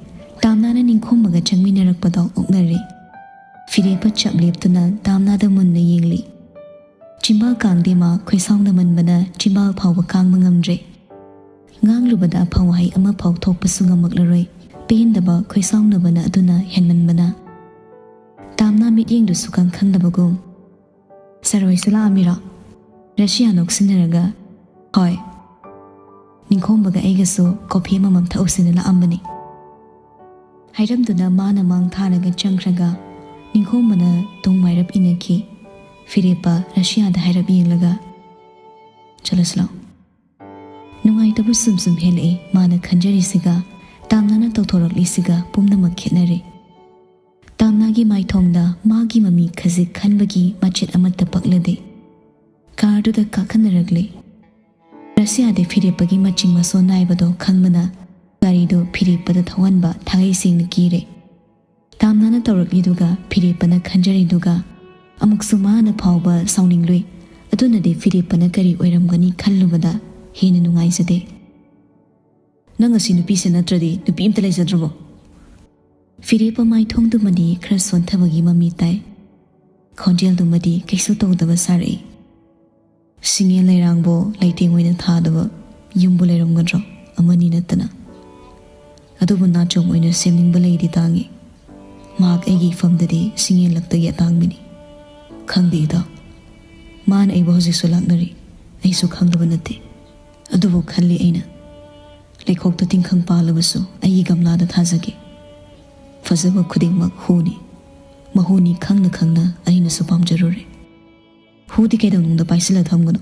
ꯇꯥꯝꯅꯥꯅ ꯅꯤꯡꯈꯣꯝꯕꯒ ꯆꯪꯃꯤꯟꯅꯔꯛꯄꯗꯣ ꯑꯣꯛꯅꯔꯦ꯫ ꯐꯤꯔꯦꯞꯄ ꯆꯞ ꯂꯦꯞꯇꯨꯅ ꯇꯥꯝꯅꯥꯗ ꯃꯨꯟꯅ ꯌꯦꯡꯂꯤ꯫ ꯆꯤꯝꯕꯥꯜ ꯀꯥꯡꯗꯦ ꯃꯥ ꯈꯣꯏꯁꯥꯎꯅꯃꯟꯕꯅ ꯆꯤꯝꯕꯥꯜ ꯐꯥꯎꯕ ꯀꯥꯡꯕ ꯉꯝꯗ꯭ꯔꯦ꯫ ꯉꯥꯡꯂꯨꯕꯗ ꯑꯐ ꯋꯥꯍꯩ ꯑꯃꯐꯥꯎ ꯊꯣꯛꯄꯁꯨ ꯉꯝꯃꯛꯂꯔꯣꯏ꯫ ꯄꯦꯟꯗꯕ ꯈꯣꯏꯁꯥꯎꯅꯕꯅ ꯑꯗꯨꯅ ꯍꯦꯟꯃꯟꯕꯅ꯫ ꯇꯥꯝꯅꯥ ꯃꯤꯠꯌꯦꯡꯗꯨꯁꯨ ꯀꯪ ꯈꯪꯗꯕꯒꯨꯝ꯫ "ꯁꯔ ꯍꯣꯏꯁꯨ ꯂꯥꯛꯑꯝꯃꯤꯔꯣ?" ꯔꯁꯤꯌꯥ ꯅꯣꯛꯁꯤꯟꯅꯔꯒ, "ꯍꯣꯏ꯫ ꯅꯤꯡꯈꯣꯝꯕꯒ ꯑꯩꯒꯁꯨ ꯀꯣꯐꯤ ꯑꯃꯃꯝ ꯊꯛꯎꯁꯤꯅ ꯂꯥꯛꯑꯝꯕꯅꯤ꯫" ꯍꯥꯏꯔꯝꯗꯨꯅ ꯃꯥꯅ ꯃꯥꯡ ꯊꯥꯔꯒ ꯆꯪꯈ꯭ꯔꯒ ꯅꯤꯡꯈꯣꯝꯕꯅ ꯇꯨꯡ ꯃꯥꯏꯔꯞ ꯏꯟꯅꯈꯤ꯫ ꯐꯤꯔꯦꯞꯄ ꯔꯁꯤꯌꯥꯗ ꯍꯥꯏꯔꯞ ꯌꯦꯡꯂꯒ, ꯆꯠꯂꯁꯤ ꯂꯥꯛꯑꯣ꯫ ꯅꯨꯡꯉꯥꯏꯇꯕ ꯁꯨꯝ ꯁꯨꯝ ꯍꯦꯜꯂꯛꯏ꯫ ꯃꯥꯅ ꯈꯟꯖꯔꯤꯁꯤꯒ ꯇꯥꯝꯅꯥꯅ ꯇꯧꯊꯣꯔꯛꯂꯤꯁꯤꯒ ꯄꯨꯝꯅꯃꯛ ꯈꯦꯠꯅꯔꯦ꯫ ꯇꯥꯝꯅꯥꯒꯤ ꯃꯥꯏꯊꯣꯡꯗ ꯃꯥꯒꯤ ꯃꯃꯤ ꯈꯖꯤꯛ ꯈꯟꯕꯒꯤ ꯃꯆꯦꯠ ꯑꯃꯠꯇ ꯄꯛꯂꯗꯦ꯫ ꯀꯥꯔꯗꯨꯗ ꯀꯥꯈꯠꯅꯔꯛꯂꯦ꯫ ꯔꯁꯤꯌꯥꯗꯤ ꯐꯤꯔꯦꯞꯄꯒꯤ ꯃꯆꯤꯡ ꯃꯁꯣꯟ ꯅꯥꯏꯕꯗꯣ ꯈꯪꯕꯅ ꯒꯥꯔꯤꯗꯨ ꯐꯤꯔꯦꯞꯄꯗ ꯊꯧꯍꯟꯕ ꯊꯥꯒꯩ ꯁꯦꯡꯅ ꯀꯤꯔꯦ꯫ ꯇꯥꯝꯅꯥꯅ ꯇꯧꯔꯛꯂꯤꯗꯨꯒ ꯐꯤꯔꯦꯞꯄꯅ ꯈꯟꯖꯔꯤꯗꯨꯒ ꯑꯃꯨꯛꯁꯨ ꯃꯥꯅ ꯐꯥꯎꯕ ꯁꯥꯎꯅꯤꯡꯂꯨꯏ꯫ ꯑꯗꯨꯅꯗꯤ ꯐꯤꯔꯦꯞꯄꯅ ꯀꯔꯤ ꯑꯣꯏꯔꯝꯒꯅꯤ ꯈꯜꯂꯨꯕꯗ ꯍꯦꯟꯅ ꯅꯨꯡꯉꯥꯏꯖꯗꯦ꯫ "ꯅꯪ ꯑꯁꯤ ꯅꯨꯄꯤꯁꯦ ꯅꯠꯇ꯭ꯔꯗꯤ ꯅꯨꯄꯤ ꯑꯝꯇ ꯂꯩꯖꯗ꯭ꯔꯕꯣ?" ꯐꯤꯔꯦꯞꯄ ꯃꯥꯏꯊꯣꯡꯗꯨꯃꯗꯤ ꯈꯔ ꯁꯣꯟꯊꯕꯒꯤ ꯃꯃꯤ ꯇꯥꯏ꯫ ꯈꯣꯟꯖꯦꯜꯗꯨꯃꯗꯤ ꯀꯩꯁꯨ ꯇꯧꯗꯕ ꯁꯥꯔꯛꯏ꯫ "ꯁꯤꯡꯉꯦ ꯂꯩꯔꯥꯡꯕꯨ ꯂꯩꯇꯦꯡ ꯑꯣꯏꯅ ꯊꯥꯗꯕ ꯌꯨꯝꯕꯨ ꯂꯩꯔꯝꯒꯗ꯭ꯔꯣ? ꯑꯃꯅꯤ ꯅꯠꯇꯅ꯫ ꯑꯗꯨꯕꯨ ꯅꯥꯆꯣꯝ ꯑꯣꯏꯅ ꯁꯦꯝꯅꯤꯡꯕ ꯂꯩꯗꯤ ꯇꯥꯡꯉꯤ꯫ ꯃꯍꯥꯛ ꯑꯩꯒꯤ ꯏꯐꯝꯗꯗꯤ ꯁꯤꯡꯉꯦꯟꯂꯛꯇꯒꯤ ꯑꯇꯥꯡꯕꯅꯤ꯫ ꯈꯪꯗꯦ ꯏꯇꯥꯎ, ꯃꯥꯅ ꯑꯩꯕꯨ ꯍꯧꯖꯤꯛꯁꯨ ꯂꯥꯛꯅꯔꯤ꯫ ꯑꯩꯁꯨ ꯈꯪꯗꯕ ꯅꯠꯇꯦ꯫ ꯑꯗꯨꯕꯨ ꯈꯜꯂꯤ ꯑꯩꯅ, ꯂꯩꯈꯣꯛꯇ ꯇꯤꯡꯈꯪ ꯄꯥꯜꯂꯕꯁꯨ ꯑꯩꯒꯤ ꯒꯝꯂꯥꯗ ꯊꯥꯖꯒꯦ꯫ ꯐꯖꯕ ꯈꯨꯗꯤꯡꯃꯛ ꯍꯨꯅꯤ꯫ ꯃꯍꯨꯅꯤ ꯈꯪꯅ ꯈꯪꯅ ꯑꯩꯅꯁꯨ ꯄꯥꯝꯖꯔꯨꯔꯦ꯫ ꯍꯨꯗꯤ ꯀꯩꯗꯧꯅꯨꯡꯗ ꯄꯥꯏꯁꯤꯜꯂ ꯊꯝꯒꯅꯨ꯫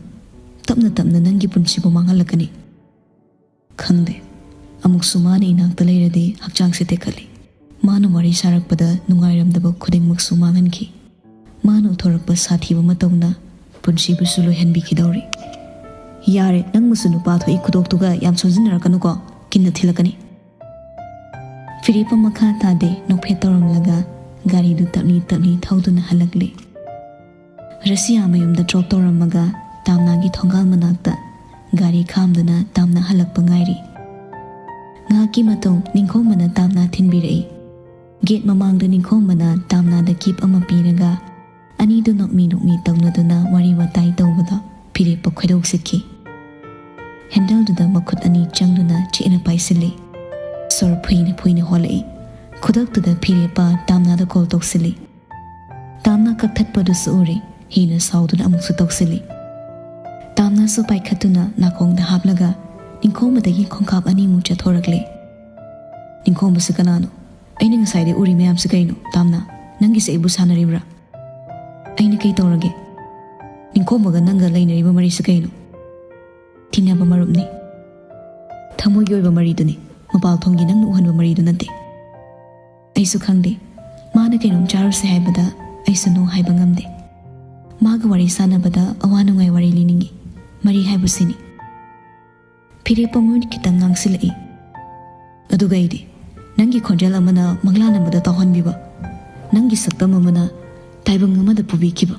ꯇꯞꯅ ꯇꯞꯅ ꯅꯪꯒꯤ ꯄꯨꯟꯁꯤꯕꯨ ꯃꯥꯡꯍꯜꯂꯛꯀꯅꯤ꯫" ꯈꯪꯗꯦ꯫ ꯑꯃꯨꯛꯁꯨ ꯃꯥꯅ ꯏꯅꯥꯛꯇ ꯂꯩꯔꯗꯤ ꯍꯛꯆꯥꯡꯁꯦ ꯇꯦꯛꯈꯠꯂꯤ꯫ ꯃꯥꯅ ꯋꯥꯔꯤ ꯁꯥꯔꯛꯄꯗ ꯅꯨꯡꯉꯥꯏꯔꯝꯗꯕ ꯈꯨꯗꯤꯡꯃꯛꯁꯨ ꯃꯥꯡꯍꯟꯈꯤ꯫ ꯃꯥꯅ ꯎꯠꯊꯣꯔꯛꯄ ꯁꯥꯊꯤꯕ ꯃꯇꯧꯅ ꯄꯨꯟꯁꯤꯕꯨꯁꯨ ꯂꯣꯏꯍꯟꯕꯤꯈꯤꯗꯧꯔꯤ꯫ "ꯌꯥꯔꯦ, ꯅꯪꯕꯨꯁꯨ ꯅꯨꯄꯥ ꯊꯣꯛꯏ ꯈꯨꯗꯣꯛꯇꯨꯒ ꯌꯥꯝ ꯁꯣꯟꯖꯤꯟꯅꯔꯛꯀꯅꯨꯀꯣ, ꯀꯤꯟꯅ ꯊꯤꯜꯂꯛꯀꯅꯤ꯫" ꯐꯤꯔꯦꯞꯄ ꯃꯈꯥ ꯇꯥꯗꯦ, ꯅꯣꯛꯐꯦꯠ ꯇꯧꯔꯝꯂꯒ ꯒꯥꯔꯤꯗꯨ ꯇꯞꯂꯤ ꯇꯞꯂꯤ ꯊꯧꯗꯨꯅ ꯍꯜꯂꯛꯂꯦ꯫ ꯔꯁꯤꯌꯥ ꯃꯌꯨꯝꯗ ꯗ꯭ꯔꯣꯞ ꯇꯧꯔꯝꯃꯒ ꯇꯥꯝꯅꯥꯒꯤ ꯊꯣꯡꯒꯥꯜ ꯃꯅꯥꯛꯇ ꯒꯥꯔꯤ ꯈꯥꯝꯗꯨꯅ ꯇꯥꯝꯅꯥ ꯍꯜꯂꯛꯄ ꯉꯥꯏꯔꯤ꯫ ꯉꯥꯏꯍꯥꯛꯀꯤ ꯃꯇꯨꯡ ꯅꯤꯡꯈꯣꯝꯕꯅ ꯇꯥꯝꯅꯥ ꯊꯤꯟꯕꯤꯔꯛꯏ꯫ ꯒꯦꯠ ꯃꯃꯥꯡꯗ ꯅꯤꯡꯈꯣꯝꯕꯅ ꯇꯥꯝꯅꯥꯗ ꯀꯤꯞ ꯑꯃ ꯄꯤꯔꯒ ꯑꯅꯤꯗꯨ ꯅꯣꯛꯃꯤ ꯅꯣꯛꯃꯤ ꯇꯧꯅꯗꯨꯅ ꯋꯥꯔꯤ ꯋꯥꯇꯥꯏ ꯇꯧꯕꯗ ꯐꯤꯔꯦꯞꯄ ꯈꯣꯏꯗꯧ ꯁꯤꯛꯈꯤ꯫ ꯍꯦꯟꯗꯜꯗꯨꯗ ꯃꯈꯨꯠ ꯑꯅꯤ ꯆꯪꯗꯨꯅ ꯆꯦꯠꯅ ꯄꯥꯏꯁꯤꯜꯂꯤ꯫ ꯁꯣꯔ ꯐꯨꯏꯅ ꯐꯨꯏꯅ ꯍꯣꯜꯂꯛꯏ꯫ ꯈꯨꯗꯛꯇꯨꯗ ꯐꯤꯔꯦꯞꯄ ꯇꯥꯝꯅꯥꯗ ꯀꯣꯜ ꯇꯧꯁꯤꯜꯂꯤ꯫ ꯇꯥꯝꯅꯥ ꯀꯛꯊꯠꯄꯗꯨꯁꯨ ꯎꯔꯦ꯫ ꯍꯦꯟꯅ ꯁꯥꯎꯗꯨꯅ ꯑꯃꯨꯛꯁꯨ ꯇꯧꯁꯤꯜꯂꯤ꯫ ꯇꯥꯝꯅꯥꯁꯨ ꯄꯥꯏꯈꯠꯇꯨꯅ ꯅꯥꯀꯣꯡꯗ ꯍꯥꯞꯂꯒ ꯅꯤꯡꯈꯣꯝꯕꯗꯒꯤ ꯈꯣꯡꯀꯥꯞ ꯑꯅꯤꯃꯨꯛ ꯆꯠꯊꯣꯔꯛꯂꯦ꯫ "ꯅꯤꯡꯈꯣꯝꯕꯁꯤ ꯀꯅꯥꯅꯣ? ꯑꯩꯅ ꯉꯁꯥꯏꯗꯩ ꯎꯔꯤ ꯃꯌꯥꯝꯁꯤ ꯀꯩꯅꯣ? ꯇꯥꯝꯅꯥ, ꯅꯪꯒꯤꯁꯦ ꯑꯩꯕꯨ ꯁꯥꯟꯅꯔꯤꯕ꯭ꯔꯥ?" "ꯑꯩꯅ ꯀꯩ ꯇꯧꯔꯒꯦ? ꯅꯤꯡꯈꯣꯝꯕꯒ ꯅꯪꯒ ꯂꯩꯅꯔꯤꯕ ꯃꯔꯤꯁꯤ ꯀꯩꯅꯣ? ꯅꯨꯡꯁꯤꯅꯕ ꯃꯔꯨꯞꯅꯤ꯫ ꯊꯃꯣꯏꯒꯤ ꯑꯣꯏꯕ ꯃꯔꯤꯗꯨꯅꯤ, ꯃꯄꯥꯜ ꯊꯣꯡꯒꯤ ꯅꯪꯅ ꯎꯍꯟꯕ ꯃꯔꯤꯗꯨ ꯅꯠꯇꯦ꯫ ꯑꯩꯁꯨ ꯈꯪꯗꯦ, ꯃꯥꯅ ꯀꯩꯅꯣꯝ ꯆꯥꯔꯨꯁꯦ ꯍꯥꯏꯕꯗ ꯑꯩꯁꯨ "no" ꯍꯥꯏꯕ ꯉꯝꯗꯦ꯫ ꯃꯥꯒ ꯋꯥꯔꯤ ꯁꯥꯟꯅꯕꯗ ꯑꯋꯥ ꯅꯨꯡꯉꯥꯏ ꯋꯥꯔꯤ ꯂꯤꯅꯤꯡꯉꯤ꯫ ꯃꯔꯤ ꯍꯥꯏꯕꯁꯤꯅꯤ꯫ ꯐꯤꯔꯦꯞꯄ ꯃꯃꯤꯠ ꯈꯤꯇꯪ ꯉꯥꯡꯁꯤꯜꯂꯛꯏ꯫ ꯑꯗꯨꯒ ꯑꯩꯗꯤ ꯅꯪꯒꯤ ꯈꯣꯟꯖꯦꯜ ꯑꯃꯅ ꯃꯪꯂꯥꯟ ꯑꯃꯗ ꯇꯥꯎꯍꯟꯕꯤꯕ, ꯅꯪꯒꯤ ꯁꯛꯇꯝ ꯑꯃꯅ ꯇꯥꯏꯕꯪ ꯑꯃꯗ ꯄꯨꯕꯤꯈꯤꯕ,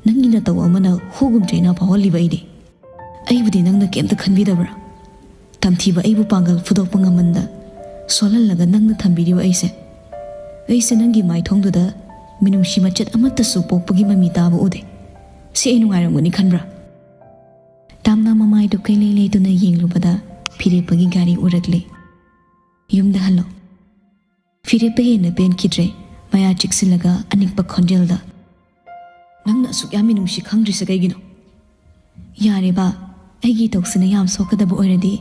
ꯅꯪꯒꯤ ꯅꯇꯧ ꯑꯃꯅ ꯍꯨꯒꯨꯝ ꯆꯩꯅꯥ ꯐꯥꯎꯍꯜꯂꯤꯕ ꯑꯩꯗꯤ꯫ ꯑꯩꯕꯨꯗꯤ ꯅꯪꯅ ꯀꯩꯝꯇ ꯈꯟꯕꯤꯗꯕ꯭ꯔꯥ? ꯇꯝꯊꯤꯕ ꯑꯩꯕꯨ ꯄꯥꯡꯒꯜ ꯐꯨꯗꯣꯛꯄ ꯉꯝꯃꯟꯗ ꯁꯣꯜꯍꯜꯂꯒ ꯅꯪꯅ ꯊꯝꯕꯤꯔꯤꯕ ꯑꯩꯁꯦ, ꯑꯩꯁꯦ ꯅꯪꯒꯤ ꯃꯥꯏꯊꯣꯡꯗꯨꯗ ꯃꯤꯅꯨꯡꯁꯤ ꯃꯆꯦꯠ ꯑꯃꯠꯇꯁꯨ ꯄꯣꯛꯄꯒꯤ ꯃꯃꯤ ꯇꯥꯕ ꯎꯗꯦ꯫ ꯁꯤ ꯑꯩ ꯅꯨꯡꯉꯥꯏꯔꯝꯒꯅꯤ ꯈꯟꯕ꯭ꯔꯥ? ꯇꯥꯝꯅꯥ ꯃꯃꯥꯏꯗꯨ ꯀꯩꯂꯩ ꯂꯩꯗꯨꯅ ꯌꯦꯡꯂꯨꯕꯗ ꯐꯤꯔꯦꯞꯄꯒꯤ ꯒꯥꯔꯤ ꯎꯔꯛꯂꯦ꯫ "ꯌꯨꯝꯗ ꯍꯜꯂꯣ꯫" ꯐꯤꯔꯦꯞꯄ ꯍꯦꯟꯅ ꯄꯦꯟꯈꯤꯗ꯭ꯔꯦ꯫ ꯃꯌꯥ ꯆꯤꯛꯁꯤꯜꯂꯒ ꯑꯅꯤꯛꯄ ꯈꯣꯟꯖꯦꯜꯗ, "ꯅꯪꯅ ꯑꯁꯨꯛ ꯌꯥꯝ ꯃꯤꯅꯨꯡꯁꯤ ꯈꯪꯗ꯭ꯔꯤꯁꯦ ꯀꯩꯒꯤꯅꯣ?" "ꯌꯥꯔꯦ ꯕꯥ, ꯑꯩꯒꯤ ꯏꯊꯧꯁꯤꯅ ꯌꯥꯝ ꯁꯣꯛꯀꯗꯕ ꯑꯣꯏꯔꯗꯤ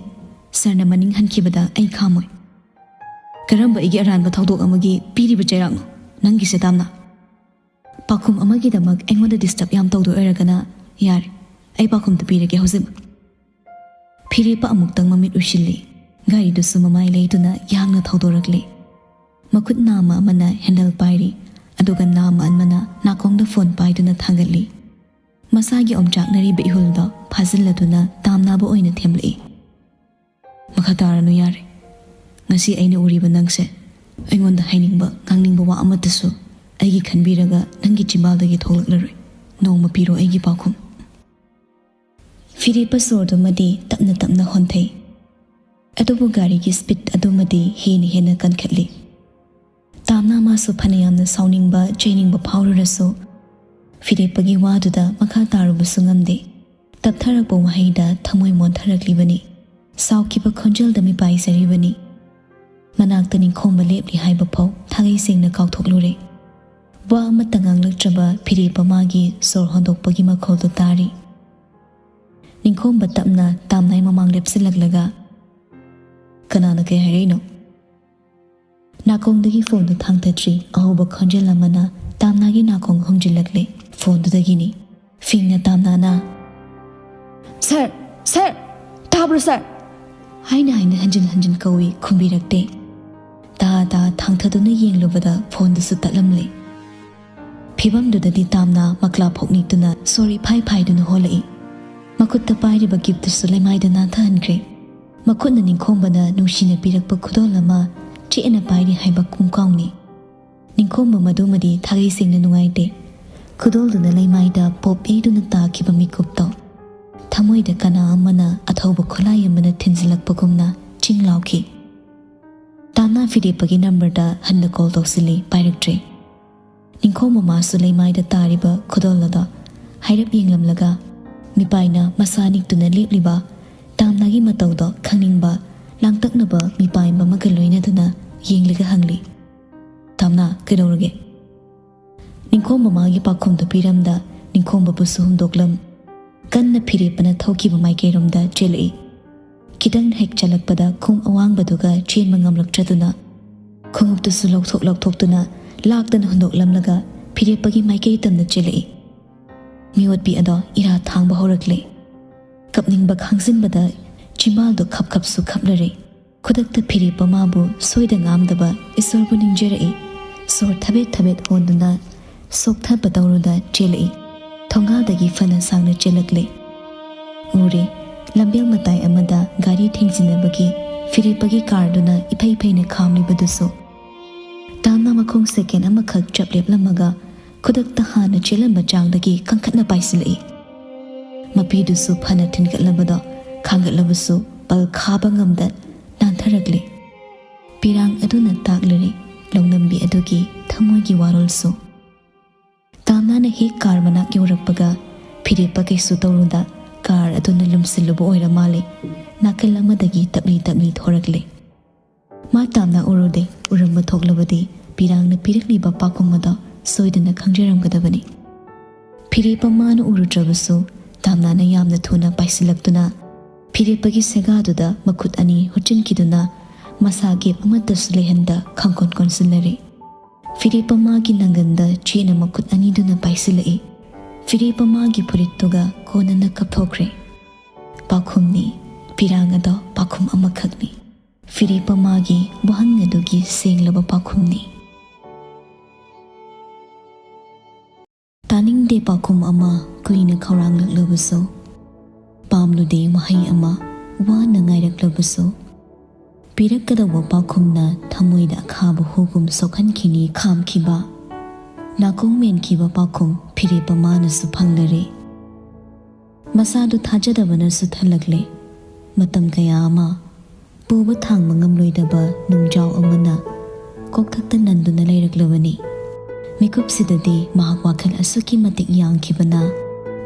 ꯁꯥꯔꯅ ꯃꯅꯤꯡ ꯍꯟꯈꯤꯕꯗ ꯑꯩ ꯈꯥꯝꯃꯣꯏ꯫ ꯀꯔꯝꯕ ꯑꯩꯒꯤ ꯑꯔꯥꯟꯕ ꯊꯧꯗꯣꯛ ꯑꯃꯒꯤ ꯄꯤꯔꯤꯕ ꯆꯩꯔꯥꯛꯅꯣ ꯅꯪꯒꯤꯁꯦ, ꯇꯥꯝꯅꯥ?" "ꯄꯥꯎꯈꯨꯝ ꯑꯃꯒꯤꯗꯃꯛ ꯑꯩꯉꯣꯟꯗ ꯗꯤꯁꯇꯔꯕ ꯌꯥꯝ ꯇꯧꯗꯣꯏ ꯑꯣꯏꯔꯒꯅ ꯌꯥꯔꯦ, ꯑꯩ ꯄꯥꯎꯈꯨꯝꯗꯨ ꯄꯤꯔꯒꯦ ꯍꯧꯖꯤꯛꯃꯛ꯫" ꯐꯤꯔꯦꯞꯄ ꯑꯃꯨꯛꯇꯪ ꯃꯃꯤꯠ ꯎꯏꯁꯤꯜꯂꯤ꯫ ꯒꯥꯔꯤꯗꯨꯁꯨ ꯃꯃꯥꯏ ꯂꯩꯗꯨꯅ ꯌꯥꯡꯅ ꯊꯧꯗꯣꯔꯛꯂꯤ꯫ ꯃꯈꯨꯠ ꯅꯥꯝꯃ ꯑꯃꯅ ꯍꯦꯟꯗꯜ ꯄꯥꯏꯔꯤ, ꯑꯗꯨꯒ ꯅꯥꯝꯃ ꯑꯃꯅ ꯅꯥꯀꯣꯡꯗ ꯐꯣꯟ ꯄꯥꯏꯗꯨꯅ ꯊꯥꯡꯒꯠꯂꯤ꯫ ꯃꯁꯥꯒꯤ ꯑꯣꯝꯆꯥꯛꯅꯔꯤꯕ ꯏꯍꯨꯜꯗꯣ ꯐꯥꯖꯤꯜꯂꯗꯨꯅ ꯇꯥꯝꯅꯥꯕ ꯑꯣꯏꯅ ꯊꯦꯝꯂꯛꯏ꯫ "ꯃꯈꯥ ꯇꯥꯔꯅꯨ, ꯌꯥꯔꯦ꯫ ꯉꯁꯤ ꯑꯩꯅ ꯎꯔꯤꯕ ꯅꯪꯁꯦ ꯑꯩꯉꯣꯟꯗ ꯍꯥꯏꯅꯤꯡꯕ, ꯉꯥꯡꯅꯤꯡꯕ ꯋꯥ ꯑꯃꯠꯇꯁꯨ ꯑꯩꯒꯤ ꯈꯟꯕꯤꯔꯒ ꯅꯪꯒꯤ ꯆꯤꯝꯕꯥꯜꯗꯒꯤ ꯊꯣꯛꯂꯛꯂꯔꯣꯏ꯫ ꯅꯣꯡꯃ ꯄꯤꯔꯣ ꯑꯩꯒꯤ ꯄꯥꯎꯈꯨꯝ꯫" ꯐꯤꯔꯦꯞꯄ ꯁꯣꯔꯗꯨꯃꯗꯤ ꯇꯞꯅ ꯇꯞꯅ ꯍꯣꯟꯊꯩ, ꯑꯗꯨꯕꯨ ꯒꯥꯔꯤꯒꯤ ꯁ꯭ꯄꯤꯗ ꯑꯗꯨꯃꯗꯤ ꯍꯦꯟꯅ ꯍꯦꯟꯅ ꯀꯟꯈꯠꯂꯤ꯫ ꯇꯥꯝꯅꯥ ꯃꯥꯁꯨ ꯐꯅꯌꯥꯝꯅ ꯁꯥꯎꯅꯤꯡꯕ, ꯆꯩꯅꯤꯡꯕ ꯐꯥꯎꯔꯨꯔꯁꯨ, ꯐꯤꯔꯦꯞꯄꯒꯤ ꯋꯥꯗꯨꯗ ꯃꯈꯥ ꯇꯥꯔꯨꯕꯁꯨ ꯉꯝꯗꯦ꯫ ꯇꯞꯊꯔꯛꯄ ꯋꯥꯍꯩꯗ ꯊꯃꯣꯏ ꯃꯣꯟꯊꯔꯛꯂꯤꯕꯅꯤ꯫ ꯁꯥꯎꯈꯤꯕ ꯈꯣꯟꯖꯦꯜꯗ ꯃꯤꯄꯥꯏꯖꯔꯤꯕꯅꯤ꯫ ꯃꯅꯥꯛꯇ ꯅꯤꯡꯈꯣꯝꯕ ꯂꯦꯞꯂꯤ ꯍꯥꯏꯕ ꯐꯥꯎ ꯊꯥꯒꯩ ꯁꯦꯡꯅ ꯀꯥꯎꯊꯣꯛꯂꯨꯔꯦ꯫ ꯋꯥ ꯑꯃꯠꯇ ꯉꯥꯡꯂꯛꯇ꯭ꯔꯕ ꯐꯤꯔꯦꯞꯄ ꯃꯥꯒꯤ ꯁꯣꯔ ꯍꯣꯟꯗꯣꯛꯄꯒꯤ ꯃꯈꯣꯜꯗꯨ ꯇꯥꯔꯤ꯫ ꯅꯤꯡꯈꯣꯝꯕ ꯇꯞꯅ ꯇꯥꯝꯅꯥꯏ ꯃꯃꯥꯡ ꯂꯦꯞꯁꯤꯜꯂꯛꯂꯒ, "ꯀꯅꯥꯅ ꯀꯩ ꯍꯥꯏꯔꯛꯏꯅꯣ?" ꯅꯥꯀꯣꯡꯗꯒꯤ ꯐꯣꯟꯗꯨ ꯊꯥꯡꯊꯗ꯭ꯔꯤ ꯑꯍꯧꯕ ꯈꯣꯟꯖꯦꯜ ꯑꯃꯅ ꯇꯥꯝꯅꯥꯒꯤ ꯅꯥꯀꯣꯡ ꯍꯨꯝꯖꯤꯜꯂꯛꯂꯦ꯫ ꯐꯣꯟꯗꯨꯗꯒꯤꯅꯤ꯫ ꯐꯤꯡꯅ ꯇꯥꯝꯅꯥꯅ, "ꯁꯥꯔ! ꯁꯥꯔ!" ꯇꯥꯕ꯭ꯔꯣ ꯁꯥꯔ? ꯍꯥꯏꯅ ꯍꯥꯏꯅ ꯍꯟꯖꯤꯟ ꯍꯟꯖꯤꯟ ꯀꯧꯏ, ꯈꯨꯝꯕꯤꯔꯛꯇꯦ꯫ ꯇꯥ ꯇꯥ ꯊꯥꯡꯊꯗꯨꯅ ꯌꯦꯡꯂꯨꯕꯗ ꯐꯣꯟꯗꯨꯁꯨ ꯇꯠꯂꯝꯂꯦ꯫ ꯐꯤꯕꯝꯗꯨꯗꯗꯤ ꯇꯥꯝꯅ ꯃꯀ꯭ꯂꯥ ꯐꯣꯛ ꯅꯤꯛꯇꯨꯅ ꯁꯣꯔ ꯏꯐꯥꯏ ꯐꯥꯏꯗꯨꯅ ꯍꯣꯜꯂꯛꯏ꯫ ꯃꯈꯨꯠꯇ ꯄꯥꯏꯔꯤꯕ ꯒꯤꯐꯇꯨꯁꯨ ꯂꯩꯃꯥꯏꯗ ꯅꯥꯟꯊꯍꯟꯈ꯭ꯔꯦ꯫ ꯃꯈꯨꯠꯅ ꯅꯤꯡꯈꯣꯝꯕꯅ ꯅꯨꯡꯁꯤꯅ ꯄꯤꯔꯛꯄ ꯈꯨꯗꯣꯜ ꯑꯃ ꯆꯦꯠꯅ ꯄꯥꯏꯔꯤ ꯍꯥꯏꯕ ꯀꯨꯡꯀꯥꯎꯅꯤ꯫ ꯅꯤꯡꯈꯣꯝꯕ ꯃꯗꯨꯃꯗꯤ ꯊꯥꯒꯩ ꯁꯦꯡꯅ ꯅꯨꯡꯉꯥꯏꯇꯦ꯫ ꯈꯨꯗꯣꯜꯗꯨꯅ ꯂꯩꯃꯥꯏꯗ ꯄꯣꯞ ꯏꯗꯨꯅ ꯇꯥꯈꯤꯕ ꯃꯤꯀꯨꯞꯇꯣ ꯊꯃꯣꯏꯗ ꯀꯅꯥ ꯑꯃꯅ ꯑꯊꯧꯕ ꯈꯨꯠꯂꯥꯏ ꯑꯃꯅ ꯊꯤꯟꯖꯤꯜꯂꯛꯄꯒꯨꯝꯅ ꯆꯤꯡ ꯂꯥꯎꯈꯤ꯫ ꯇꯥꯝꯅ ꯐꯤꯔꯦꯞꯄꯒꯤ ꯅꯝꯕꯔꯗ ꯍꯟꯅ ꯀꯣꯜ ꯇꯧꯁꯤꯜꯂꯤ, ꯄꯥꯏꯔꯛꯇ꯭ꯔꯦ꯫ ꯅꯤꯡꯈꯣꯝꯕ ꯃꯥꯁꯨ ꯂꯩꯃꯥꯏꯗ ꯇꯥꯔꯤꯕ ꯈꯨꯗꯣꯜ ꯑꯗꯣ ꯍꯥꯏꯔꯞ ꯌꯦꯡꯂꯝꯂꯒ, ꯃꯤꯄꯥꯏꯅ ꯃꯁꯥ ꯅꯤꯛꯇꯨꯅ ꯂꯦꯞꯂꯤꯕ ꯇꯥꯝꯅꯥꯒꯤ ꯃꯇꯧꯗꯣ ꯈꯪꯅꯤꯡꯕ ꯂꯥꯡꯇꯛꯅꯕ ꯃꯤꯄꯥꯏ ꯑꯃꯒ ꯂꯣꯏꯅꯗꯨꯅ ꯌꯦꯡꯂꯒ ꯍꯪꯂꯤ, "ꯇꯥꯝꯅꯥ, ꯀꯩꯗꯧꯔꯒꯦ?" ꯅꯤꯡꯈꯣꯝꯕ ꯃꯥꯒꯤ ꯄꯥꯎꯈꯨꯝꯗꯨ ꯄꯤꯔꯝꯗ ꯅꯤꯡꯈꯣꯝꯕꯕꯨꯁꯨ ꯍꯨꯝꯗꯣꯛꯂꯝ꯫ ꯀꯟꯅ ꯐꯤꯔꯦꯞꯄꯅ ꯊꯧꯈꯤꯕ ꯃꯥꯏꯀꯩꯔꯣꯝꯗ ꯆꯦꯜꯂꯛꯏ꯫ ꯈꯤꯇꯪ ꯍꯦꯛ ꯆꯠꯂꯛꯄꯗ ꯈꯣꯡ ꯑꯋꯥꯡꯕꯗꯨꯒ ꯆꯦꯟꯕ ꯉꯝꯂꯛꯇ꯭ꯔꯗꯨꯅ ꯈꯣꯡꯎꯞꯇꯨꯁꯨ ꯂꯧꯊꯣꯛ ꯂꯧꯊꯣꯛꯇꯨꯅ ꯂꯥꯛꯇꯅ ꯍꯨꯟꯗꯣꯛꯂꯝꯂꯒ ꯐꯤꯔꯦꯞꯄꯒꯤ ꯃꯥꯏꯀꯩ ꯇꯝꯅ ꯆꯦꯜꯂꯛꯏ꯫ ꯃꯤꯑꯣꯠꯄꯤ ꯑꯗꯣ ꯏꯔꯥ ꯊꯥꯡꯕ ꯍꯧꯔꯛꯂꯦ꯫ ꯀꯞꯅꯤꯡꯕ ꯈꯥꯡꯖꯤꯟꯕꯗ ꯆꯤꯝꯕꯥꯜꯗꯣ ꯈꯞ ꯈꯞꯁꯨ ꯈꯞꯂꯔꯦ꯫ ꯈꯨꯗꯛꯇ ꯐꯤꯔꯦꯞꯄ ꯃꯥꯕꯨ ꯁꯣꯏꯗ ꯉꯥꯝꯗꯕ ꯏꯁꯣꯔꯕꯨ ꯅꯤꯡꯖꯔꯛꯏ꯫ ꯁꯣꯔ ꯊꯕꯦꯠ ꯊꯕꯦꯠ ꯍꯣꯟꯗꯨꯅ ꯁꯣꯛꯊꯕ ꯇꯧꯔꯨꯗ ꯆꯦꯜꯂꯛꯏ꯫ ꯊꯣꯡꯒꯥꯗꯒꯤ ꯐꯅ ꯁꯥꯡꯅ ꯆꯦꯜꯂꯛꯂꯦ꯫ ꯎꯔꯦ, ꯂꯝꯕꯦꯜ ꯃꯇꯥꯏ ꯑꯃꯗ ꯒꯥꯔꯤ ꯊꯦꯡꯖꯤꯟꯅꯕꯒꯤ ꯐꯤꯔꯦꯞꯄꯒꯤ ꯀꯥꯔꯗꯨꯅ ꯏꯐꯩ ꯐꯩꯅ ꯈꯥꯝꯂꯤꯕꯗꯨꯁꯨ꯫ ꯇꯥꯝꯅ ꯃꯈꯣꯡ ꯁꯦꯀꯦꯟ ꯑꯃꯈꯛ ꯆꯞ ꯂꯦꯞꯂꯝꯃꯒ ꯈꯨꯗꯛꯇ ꯍꯥꯟꯅ ꯆꯦꯜꯂꯝꯕ ꯆꯥꯡꯗꯒꯤ ꯀꯟꯈꯠꯅ ꯄꯥꯏꯁꯤꯜꯂꯛꯏ꯫ ꯃꯄꯤꯗꯨꯁꯨ ꯐꯅ ꯊꯤꯟꯒꯠꯂꯕꯗꯣ ꯈꯥꯡꯒꯠꯂꯕꯁꯨ ꯄꯜ ꯈꯥꯕ ꯉꯝꯗ ꯅꯥꯟꯊꯔꯛꯂꯦ꯫ ꯄꯤꯔꯥꯡ ꯑꯗꯨꯅ ꯇꯥꯛꯂꯔꯦ ꯂꯧꯅꯝꯕꯤ ꯑꯗꯨꯒꯤ ꯊꯃꯣꯏꯒꯤ ꯋꯥꯔꯣꯜꯁꯨ꯫ ꯇꯥꯝꯅꯥꯅ ꯍꯦꯛ ꯀꯥꯔ ꯃꯅꯥꯛ ꯌꯧꯔꯛꯄꯒ ꯐꯤꯔꯦꯞꯄ ꯀꯩꯁꯨ ꯇꯧꯔꯨꯗ ꯀꯥꯔ ꯑꯗꯨꯅ ꯂꯨꯝꯁꯤꯜꯂꯨꯕ ꯑꯣꯏꯔ ꯃꯥꯜꯂꯦ꯫ ꯅꯥꯀꯜ ꯑꯃꯗꯒꯤ ꯇꯞꯂꯤ ꯇꯞꯂꯤ ꯊꯣꯔꯛꯂꯦ꯫ ꯃꯥ ꯇꯥꯝꯅꯥ ꯎꯔꯨꯗꯦ꯫ ꯎꯔꯝꯕ ꯊꯣꯛꯂꯕꯗꯤ ꯄꯤꯔꯥꯡꯅ ꯄꯤꯔꯛꯂꯤꯕ ꯄꯥꯎꯈꯨꯝ ꯑꯗꯣ ꯁꯣꯏꯗꯅ ꯈꯪꯖꯔꯝꯒꯗꯕꯅꯤ꯫ ꯐꯤꯔꯦꯞꯄ ꯃꯥꯅ ꯎꯔꯨꯗ꯭ꯔꯕꯁꯨ ꯇꯥꯝꯅꯥꯅ ꯌꯥꯝꯅ ꯊꯨꯅ ꯄꯥꯏꯁꯤꯜꯂꯛꯇꯨꯅ ꯐꯤꯔꯦꯞꯄꯒꯤ ꯁꯦꯒꯥꯗꯨꯗ ꯃꯈꯨꯠ ꯑꯅꯤ ꯍꯨꯠꯆꯤꯟꯈꯤꯗꯨꯅ ꯃꯁꯥ ꯒꯦꯞ ꯑꯃꯠꯇꯁꯨ ꯂꯩꯍꯟꯗ ꯈꯪꯀꯣꯟ ꯀꯣꯟꯁꯤꯜꯂꯔꯦ꯫ ꯐꯤꯔꯦꯞꯄ ꯃꯥꯒꯤ ꯅꯪꯒꯟꯗ ꯆꯦꯠꯅ ꯃꯈꯨꯠ ꯑꯅꯤꯗꯨꯅ ꯄꯥꯏꯁꯤꯜꯂꯛꯏ꯫ ꯐꯤꯔꯦꯞꯄ ꯃꯥꯒꯤ ꯐꯨꯔꯤꯠꯇꯨꯒ ꯀꯣꯟꯅꯅ ꯀꯞꯊꯣꯛꯈ꯭ꯔꯦ꯫ ꯄꯥꯎꯈꯨꯝꯅꯤ, ꯄꯤꯔꯥꯡ ꯑꯗꯣ ꯄꯥꯎꯈꯨꯝ ꯑꯃꯈꯛꯅꯤ꯫ ꯐꯤꯔꯦꯞꯄ ꯃꯥꯒꯤ ꯋꯥꯍꯪ ꯑꯗꯨꯒꯤ ꯁꯦꯡꯂꯕ ꯄꯥꯎꯈꯨꯝꯅꯤ꯫ ꯇꯥꯅꯤꯡꯗꯦ ꯄꯥꯎꯈꯨꯝ ꯑꯃ ꯀꯨꯏꯅ ꯈꯧꯔꯥꯡꯂꯛꯂꯕꯁꯨ, ꯄꯥꯝꯂꯨꯗꯦ ꯋꯥꯍꯩ ꯑꯃ ꯋꯥꯅ ꯉꯥꯏꯔꯛꯂꯕꯁꯨ, ꯄꯤꯔꯛꯀꯗꯧꯕ ꯄꯥꯎꯈꯨꯝꯅ ꯊꯃꯣꯏꯗ ꯑꯈꯥꯕ ꯍꯨꯒꯨꯝ ꯁꯣꯛꯍꯟꯈꯤꯅꯤ ꯈꯥꯝꯈꯤꯕ, ꯅꯥꯀꯣꯡ ꯃꯦꯟꯈꯤꯕ ꯄꯥꯎꯈꯨꯝ ꯐꯤꯔꯦꯞꯄ ꯃꯥꯅꯁꯨ ꯐꯪꯂꯔꯦ꯫ ꯃꯁꯥꯗꯨ ꯊꯥꯖꯗꯕꯅꯁꯨ ꯊꯜꯂꯛꯂꯦ꯫ ꯃꯇꯝ ꯀꯌꯥ ꯑꯃ ꯄꯨꯕ ꯊꯥꯡꯕ ꯉꯝꯂꯣꯏꯗꯕ ꯅꯨꯡꯖꯥꯎ ꯑꯃꯅ ꯀꯣꯛꯊꯛꯇ ꯅꯟꯗꯨꯅ ꯂꯩꯔꯛꯂꯕꯅꯤ꯫ ꯃꯤꯀꯨꯞꯁꯤꯗꯗꯤ ꯃꯍꯥꯛ ꯋꯥꯈꯜ ꯑꯁꯨꯛꯀꯤ ꯃꯇꯤꯛ ꯌꯥꯡꯈꯤꯕꯅ,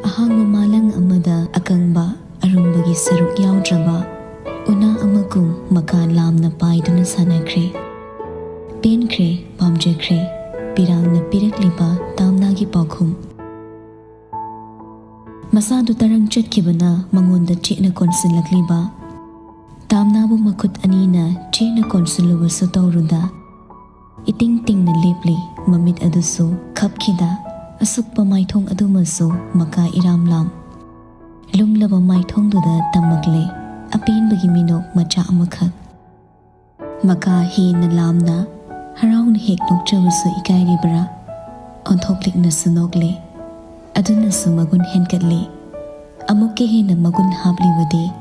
ꯑꯍꯥꯡꯕ ꯃꯥꯂꯪ ꯑꯃꯗ ꯑꯀꯪꯕ ꯑꯔꯨꯝꯕꯒꯤ ꯁꯔꯨꯛ ꯌꯥꯎꯗ꯭ꯔꯕ ꯎꯅꯥ ꯑꯃꯒꯨꯝ ꯃꯀꯥ ꯂꯥꯝꯅ ꯄꯥꯏꯗꯨꯅ ꯁꯥꯟꯅꯈ꯭ꯔꯦ꯫ ꯄꯦꯟꯈ꯭ꯔꯦ, ꯄꯥꯝꯖꯈ꯭ꯔꯦ, ꯄꯤꯔꯥꯡꯅ ꯄꯤꯔꯛꯂꯤꯕ ꯇꯥꯝꯅꯥꯒꯤ ꯄꯥꯎꯈꯨꯝ꯫ ꯃꯁꯥꯗꯨ ꯇꯔꯪ ꯆꯠꯈꯤꯕꯅ ꯃꯉꯣꯟꯗ ꯆꯦꯠꯅ ꯀꯣꯟꯁꯤꯜꯂꯛꯂꯤꯕ ꯇꯥꯝꯅꯥꯕꯨ ꯃꯈꯨꯠ ꯑꯅꯤꯅ ꯆꯦꯠꯅ ꯀꯣꯟꯁꯤꯜꯂꯨꯕꯁꯨ ꯇꯧꯔꯨꯗ, ꯏꯇꯤꯡ ꯇꯤꯡꯅ ꯂꯦꯞꯂꯤ꯫ ꯃꯃꯤꯠ ꯑꯗꯨꯁꯨ ꯈꯞꯈꯤꯗ, ꯑꯁꯨꯛꯄ ꯃꯥꯏꯊꯣꯡ ꯑꯗꯨꯃꯁꯨ ꯃꯀꯥ ꯏꯔꯥꯝ ꯂꯥꯝ꯫ ꯂꯨꯝꯂꯕ ꯃꯥꯏꯊꯣꯡꯗꯨꯗ ꯇꯝꯃꯛꯂꯦ ꯑꯄꯦꯟꯕꯒꯤ ꯃꯤꯅꯣꯛ ꯃꯆꯥ ꯑꯃꯈꯛ꯫ ꯃꯀꯥ ꯍꯦꯟꯅ ꯂꯥꯝꯅ, ꯍꯔꯥꯎꯅ ꯍꯦꯛ ꯅꯣꯛꯆꯕꯁꯨ ꯏꯀꯥꯏꯔꯤꯕ꯭ꯔꯥ? ꯑꯣꯟꯊꯣꯛꯂꯤꯛꯅꯁꯨ ꯅꯣꯛꯂꯦ꯫ ꯑꯗꯨꯅꯁꯨ ꯃꯒꯨꯟ ꯍꯦꯟꯒꯠꯂꯦ꯫ ꯑꯃꯨꯛꯀ ꯍꯦꯟꯅ ꯃꯒꯨꯟ ꯍꯥꯞꯂꯤꯕꯗꯤ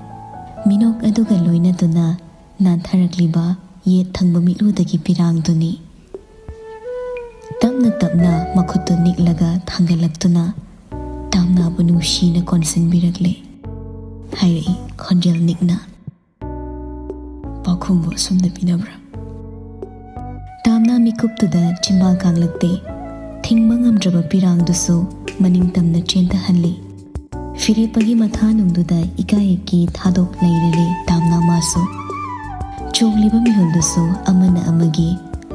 ꯃꯤꯅꯣꯛ ꯑꯗꯨꯒ ꯂꯣꯏꯅꯗꯨꯅ ꯅꯥꯟꯊꯔꯛꯂꯤꯕ ꯌꯦꯠ ꯊꯪꯕ ꯃꯤꯠꯂꯨꯗꯒꯤ ꯄꯤꯔꯥꯡꯗꯨꯅꯤ꯫ ꯇꯞꯅ ꯇꯞꯅ ꯃꯈꯨꯠꯇꯨ ꯅꯤꯛꯂꯒ ꯊꯥꯡꯒꯠꯂꯛꯇꯨꯅ ꯇꯥꯝꯅꯥꯕꯨ ꯅꯨꯡꯁꯤꯅ ꯀꯣꯟꯁꯤꯟꯕꯤꯔꯛꯂꯦ꯫ ꯍꯥꯏꯔꯛꯏ ꯈꯣꯟꯖꯦꯜ ꯅꯤꯛꯅ꯫ ꯄꯥꯎꯈꯨꯝꯕꯨ ꯑꯁꯨꯝꯅ ꯄꯤꯅꯕ꯭ꯔꯥ? ꯇꯥꯝꯅꯥ ꯃꯤꯀꯨꯞꯇꯨꯗ ꯆꯤꯝꯕꯥꯜ ꯀꯥꯡꯂꯛꯇꯦ꯫ ꯊꯤꯡꯕ ꯉꯝꯗ꯭ꯔꯕ ꯄꯤꯔꯥꯡꯗꯨꯁꯨ ꯃꯅꯤꯡ ꯇꯝꯅ ꯆꯦꯟꯊꯍꯜꯂꯤ꯫ ꯐꯤꯔꯦꯞꯄꯒꯤ ꯃꯊꯥꯅꯨꯡꯗꯨꯗ ꯏꯀꯥꯏ ꯏꯀꯤ ꯊꯥꯗꯣꯛ ꯂꯩꯔꯦ ꯇꯥꯝꯅꯥ ꯃꯥꯁꯨ꯫ ꯆꯣꯡꯂꯤꯕ ꯃꯤꯍꯨꯜꯗꯨꯁꯨ ꯑꯃꯅ ꯑꯃꯒꯤ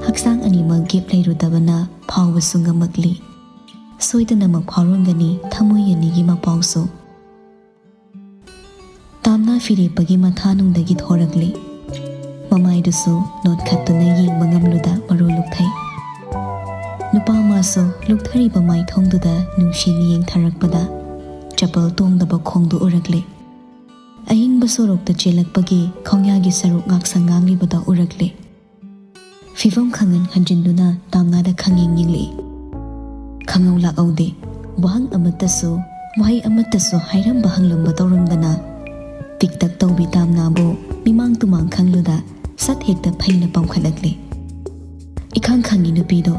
ꯍꯛꯆꯥꯡ ꯑꯅꯤꯃꯛ ꯒꯦꯞ ꯂꯩꯔꯨꯗꯕꯅ ꯐꯥꯎꯕꯁꯨ ꯉꯝꯃꯛꯂꯤ꯫ ꯁꯣꯏꯗꯅꯃꯛ ꯐꯥꯎꯔꯝꯒꯅꯤ ꯊꯃꯣꯏ ꯑꯅꯤꯒꯤ ꯃꯄꯥꯎꯁꯨ꯫ ꯇꯥꯝꯅꯥ ꯐꯤꯔꯦꯞꯄꯒꯤ ꯃꯊꯥꯅꯨꯡꯗꯒꯤ ꯊꯣꯔꯛꯂꯤ꯫ ꯃꯃꯥꯏꯗꯨꯁꯨ ꯅꯣꯠꯈꯠꯇꯨꯅ ꯌꯦꯡꯕ ꯉꯝꯂꯨꯗ ꯃꯔꯨ ꯂꯨꯛꯊꯩ꯫ ꯅꯨꯄꯥ ꯃꯥꯁꯨ ꯂꯨꯛꯊꯔꯤꯕ ꯃꯥꯏꯊꯣꯡꯗꯨꯗ ꯅꯨꯡꯁꯤꯅ ꯌꯦꯡꯊꯔꯛꯄꯗ ꯆꯄꯜ ꯇꯣꯡꯗꯕ ꯈꯣꯡꯗꯨ ꯎꯔꯛꯂꯦ꯫ ꯑꯏꯪꯕ ꯁꯣꯔꯣꯛꯇ ꯆꯦꯜꯂꯛꯄꯒꯤ ꯈꯣꯡꯌꯥꯒꯤ ꯁꯔꯨꯛ ꯉꯥꯛꯁꯪ ꯉꯥꯡꯂꯤꯕꯗꯣ ꯎꯔꯛꯂꯦ꯫ ꯐꯤꯕꯝ ꯈꯪꯍꯟ ꯍꯟꯖꯤꯟꯗꯨꯅ ꯇꯥꯝꯅꯥꯗ ꯈꯪꯌꯦꯡ ꯌꯦꯡꯂꯛꯏ꯫ ꯈꯪꯍꯧ ꯂꯥꯛꯍꯧꯗꯦ꯫ ꯋꯥꯍꯪ ꯑꯃꯠꯇꯁꯨ, ꯋꯥꯍꯩ ꯑꯃꯠꯇꯁꯨ ꯍꯥꯏꯔꯝꯕ ꯍꯪꯂꯝꯕ ꯇꯧꯔꯝꯗꯅ ꯇꯤꯛꯇꯛ ꯇꯧꯕꯤ ꯇꯥꯝꯅꯥꯕꯨ ꯃꯤꯃꯥꯡ ꯇꯨꯃꯥꯡ ꯈꯪꯂꯨꯗ ꯁꯠ ꯍꯦꯛꯇ ꯐꯩꯅ ꯄꯥꯝꯈꯠꯂꯛꯂꯦ꯫ ꯏꯈꯪ ꯈꯪꯉꯤ ꯅꯨꯄꯤꯗꯣ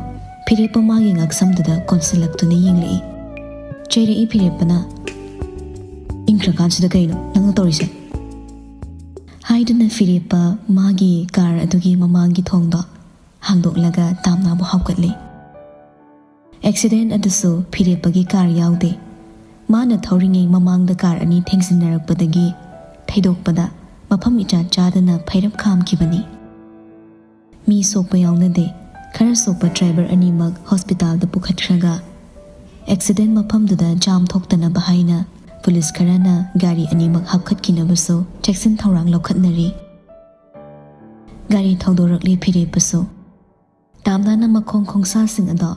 ꯐꯤꯔꯦꯞꯄ ꯃꯥꯒꯤ ꯉꯛꯁꯝꯗꯨꯗ ꯀꯣꯟꯁꯤꯜꯂꯛꯇꯨꯅ ꯌꯦꯡꯂꯛꯏ꯫ ꯆꯩꯔꯛꯏ ꯐꯤꯔꯦꯞꯄꯅ, "ꯏꯪꯈ꯭ꯔꯀꯥꯟꯁꯤꯗ ꯀꯩꯅꯣ ꯅꯪꯅ ꯇꯧꯔꯤꯁꯦ?" ꯍꯥꯏꯗꯨꯅ ꯐꯤꯔꯦꯞꯄ ꯃꯥꯒꯤ ꯀꯥꯔ ꯑꯗꯨꯒꯤ ꯃꯃꯥꯡꯒꯤ ꯊꯣꯡꯗꯣ ꯍꯥꯡꯗꯣꯛꯂꯒ ꯇꯥꯝꯅꯥꯕꯨ ꯍꯥꯞꯀꯠꯂꯤ꯫ ꯑꯦꯛꯁꯤꯗꯦꯟ ꯑꯗꯨꯁꯨ ꯐꯤꯔꯦꯞꯄꯒꯤ ꯀꯥꯔ ꯌꯥꯎꯗꯦ꯫ ꯃꯥꯅ ꯊꯧꯔꯤꯉꯩ ꯃꯃꯥꯡꯗ ꯀꯥꯔ ꯑꯅꯤ ꯊꯦꯡꯖꯤꯟꯅꯔꯛꯄꯗꯒꯤ ꯊꯩꯗꯣꯛꯄꯗ ꯃꯐꯝ ꯏꯆꯥ ꯆꯥꯗꯅ ꯐꯩꯔꯞ ꯈꯥꯝꯈꯤꯕꯅꯤ꯫ ꯃꯤ ꯁꯣꯛꯄ ꯌꯥꯎꯅꯗꯦ꯫ ꯈꯔ ꯁꯣꯛꯄ ꯗ꯭ꯔꯥꯏꯚꯔ ꯑꯅꯤꯃꯛ ꯍꯣꯁꯄꯤꯇꯥꯜꯗ ꯄꯨꯈꯠꯈ꯭ꯔꯒ ꯑꯦꯛꯁꯤꯗꯦꯟ ꯃꯐꯝꯗꯨꯗ ꯖꯥꯝ ꯊꯣꯛꯇꯅꯕ ꯍꯥꯏꯅ ꯄꯨꯂꯤꯁ ꯈꯔꯅ ꯒꯥꯔꯤ ꯑꯅꯤꯃꯛ ꯍꯥꯞꯀꯠꯈꯤꯅꯕꯁꯨ ꯆꯦꯛꯁꯤꯟ ꯊꯧꯔꯥꯡ ꯂꯧꯈꯠꯅꯔꯤ꯫ ꯒꯥꯔꯤ ꯊꯧꯗꯣꯔꯛꯂꯤ ꯐꯤꯔꯦꯞꯄꯁꯨ꯫ ꯇꯥꯝꯅꯥꯅ ꯃꯈꯣꯡ ꯈꯣꯡꯁꯥꯁꯤꯡ ꯑꯗꯣ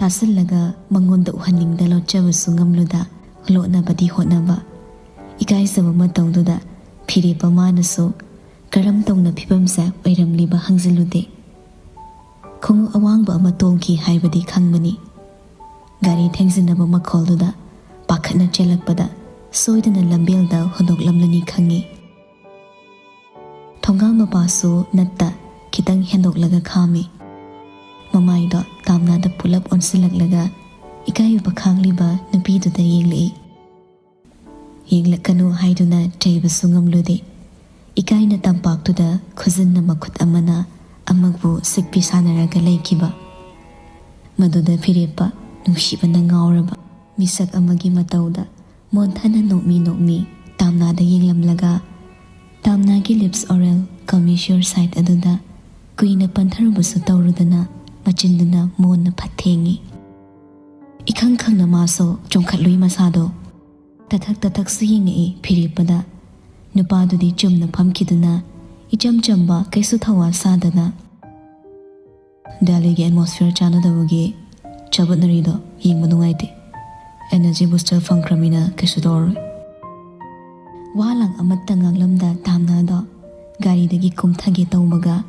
ꯇꯥꯁꯤꯜꯂꯒ ꯃꯉꯣꯟꯗ ꯎꯍꯟꯅꯤꯡꯗ ꯂꯣꯠꯆꯕꯁꯨ ꯉꯝꯂꯨꯗ ꯂꯣꯠꯅꯕꯗꯤ ꯍꯣꯠꯅꯕ꯫ ꯏꯀꯥꯏꯖꯕ ꯃꯇꯧꯗꯨꯗ ꯐꯤꯔꯦꯞꯄ ꯃꯥꯅꯁꯨ ꯀꯔꯝ ꯇꯧꯅ ꯐꯤꯕꯝꯁꯦ ꯑꯣꯏꯔꯝꯂꯤꯕ ꯍꯪꯖꯤꯜꯂꯨꯗꯦ꯫ ꯈꯣꯡꯎꯞ ꯑꯋꯥꯡꯕ ꯑꯃ ꯇꯣꯡꯈꯤ ꯍꯥꯏꯕꯗꯤ ꯈꯪꯕꯅꯤ꯫ ꯒꯥꯔꯤ ꯊꯦꯡꯖꯤꯟꯅꯕ ꯃꯈꯣꯜꯗꯨꯗ ꯄꯥꯈꯠꯅ ꯆꯦꯜꯂꯛꯄꯗ ꯁꯣꯏꯗꯅ ꯂꯝꯕꯦꯜꯗ ꯍꯨꯟꯗꯣꯛꯂꯝꯂꯅꯤ ꯈꯪꯉꯤ꯫ ꯊꯣꯡꯒꯥꯜ ꯃꯄꯥꯁꯨ ꯅꯠꯇ ꯈꯤꯇꯪ ꯍꯦꯟꯗꯣꯛꯂꯒ ꯈꯥꯝꯃꯤ꯫ ꯃꯃꯥꯏꯗꯣ ꯇꯥꯝꯅꯥꯗ ꯄꯨꯂꯞ ꯑꯣꯟꯁꯤꯜꯂꯛꯂꯒ ꯏꯀꯥꯏꯕ ꯈꯥꯡꯂꯤꯕ ꯅꯨꯄꯤꯗꯨꯗ ꯌꯦꯡꯂꯛꯏ꯫ ꯌꯦꯡꯂꯛꯀꯅꯨ ꯍꯥꯏꯗꯨꯅ ꯆꯩꯕꯁꯨ ꯉꯝꯂꯨꯗꯦ꯫ ꯏꯀꯥꯏꯅ ꯇꯝꯄꯥꯛꯇꯨꯗ ꯈꯨꯖꯤꯟꯅ ꯃꯈꯨꯠ ꯑꯃꯅ ꯑꯃꯕꯨ ꯁꯤꯛꯄꯤ ꯁꯥꯟꯅꯔꯒ ꯂꯩꯈꯤꯕ꯫ ꯃꯗꯨꯗ ꯐꯤꯔꯦꯞꯄ ꯅꯨꯡꯁꯤꯕꯅ ꯉꯥꯎꯔꯕ ꯃꯤꯁꯛ ꯑꯃꯒꯤ ꯃꯇꯧꯗ ꯃꯣꯟꯊꯅ ꯅꯣꯛꯃꯤ ꯅꯣꯛꯃꯤ ꯇꯥꯝꯅꯥꯗ ꯌꯦꯡꯂꯝꯂꯒ ꯇꯥꯝꯅꯥꯒꯤ lips oral ꯀꯃꯤꯁꯤꯌꯣꯔ ꯁꯥꯏꯠ ꯑꯗꯨꯗ ꯀꯨꯏꯅ ꯄꯟꯊꯔꯨꯕꯁꯨ ꯇꯧꯔꯨꯗꯅ ꯃꯆꯤꯟꯗꯨꯅ ꯃꯣꯟꯅ ꯐꯠ ꯊꯦꯡꯉꯤ꯫ ꯏꯈꯪ ꯈꯪꯅ ꯃꯥꯁꯨ ꯆꯣꯡꯈꯠꯂꯨꯏ ꯃꯁꯥꯗꯣ꯫ ꯇꯊꯛ ꯇꯊꯛꯁꯨ ꯌꯦꯡꯉꯛꯏ ꯐꯤꯔꯦꯞꯄꯗ꯫ ꯅꯨꯄꯥꯗꯨꯗꯤ ꯆꯨꯝꯅ ꯐꯝꯈꯤꯗꯨꯅ ꯏꯆꯝ ꯆꯝꯕ ꯀꯩꯁꯨ ꯊꯧꯋꯥ ꯁꯥꯗꯅ, "ꯗꯦꯜꯂꯤꯒꯤ atmosphere ꯆꯥꯟꯅꯗꯕꯒꯤ ꯆꯥꯕꯠꯅꯔꯤꯗꯣ ꯌꯦꯡꯕ ꯅꯨꯡꯉꯥꯏꯇꯦ꯫ Energy booster ꯐꯪꯈ꯭ꯔꯃꯤꯅ ꯀꯩꯁꯨ ꯇꯧꯔꯔꯣꯏ꯫" ꯋꯥ ꯂꯥꯡ ꯑꯃꯠꯇ ꯉꯥꯡꯂꯝꯗ ꯇꯥꯝꯅꯥꯗꯣ ꯒꯥꯔꯤꯗꯒꯤ ꯀꯨꯝꯊꯒꯦ ꯇꯧꯕꯒ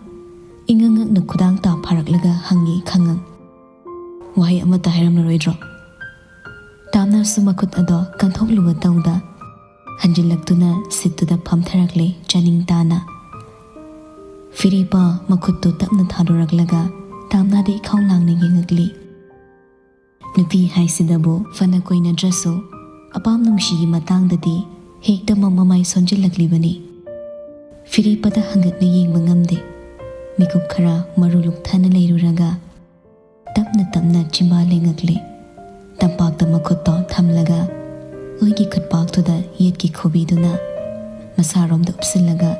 ꯏꯉꯛ ꯉꯛꯅ ꯈꯨꯗꯥꯡ ꯇꯥ ꯐꯥꯔꯛꯂꯒ ꯍꯪꯉꯤ ꯈꯪꯉꯪ꯫ "ꯋꯥꯍꯩ ꯑꯃꯠꯇ ꯍꯥꯏꯔꯝꯂꯔꯣꯏꯗ꯭ꯔꯣ?" ꯇꯥꯝꯅꯥꯁꯨ ꯃꯈꯨꯠ ꯑꯗꯣ ꯀꯟꯊꯣꯛꯂꯨꯕ ꯇꯧꯗ ꯍꯟꯖꯤꯜꯂꯛꯇꯨꯅ ꯁꯤꯠꯇꯨꯗ ꯐꯝꯊꯔꯛꯂꯦ ꯆꯥꯅꯤꯡ ꯇꯥꯅ꯫ ꯐꯤꯔꯦꯞꯄ ꯃꯈꯨꯠꯇꯨ ꯇꯞꯅ ꯊꯥꯗꯣꯔꯛꯂꯒ ꯇꯥꯝꯅꯥꯗ ꯏꯈꯧ ꯂꯥꯡꯅ ꯌꯦꯡꯉꯛꯂꯤ꯫ ꯅꯨꯄꯤ ꯍꯥꯏꯁꯤꯗꯕꯨ ꯐꯅ ꯀꯣꯏꯅꯗ꯭ꯔꯁꯨ ꯑꯄꯥꯝ ꯅꯨꯡꯁꯤꯒꯤ ꯃꯇꯥꯡꯗꯗꯤ ꯍꯦꯛꯇ ꯃꯃꯥꯏ ꯁꯣꯟꯖꯤꯜꯂꯛꯂꯤꯕꯅꯤ꯫ ꯐꯤꯔꯦꯞꯄꯗ ꯍꯪꯒꯠꯅ ꯌꯦꯡꯕ ꯉꯝꯗꯦ꯫ ꯃꯤꯀꯨꯞ ꯈꯔ ꯃꯔꯨ ꯂꯨꯛꯊꯅ ꯂꯩꯔꯨꯔꯒ ꯇꯞꯅ ꯇꯞꯅ ꯆꯤꯝꯕꯥꯜ ꯂꯦꯡꯉꯛꯂꯦ꯫ ꯇꯝꯄꯥꯛꯇ ꯃꯈꯨꯠꯇꯣ ꯊꯝꯂꯒ ꯑꯣꯏꯒꯤ ꯈꯨꯠꯄꯥꯛꯇꯨꯗ ꯌꯦꯠꯀꯤ ꯈꯨꯕꯤꯗꯨꯅ ꯃꯁꯥꯔꯣꯝꯗ ꯎꯞꯁꯤꯜꯂꯒ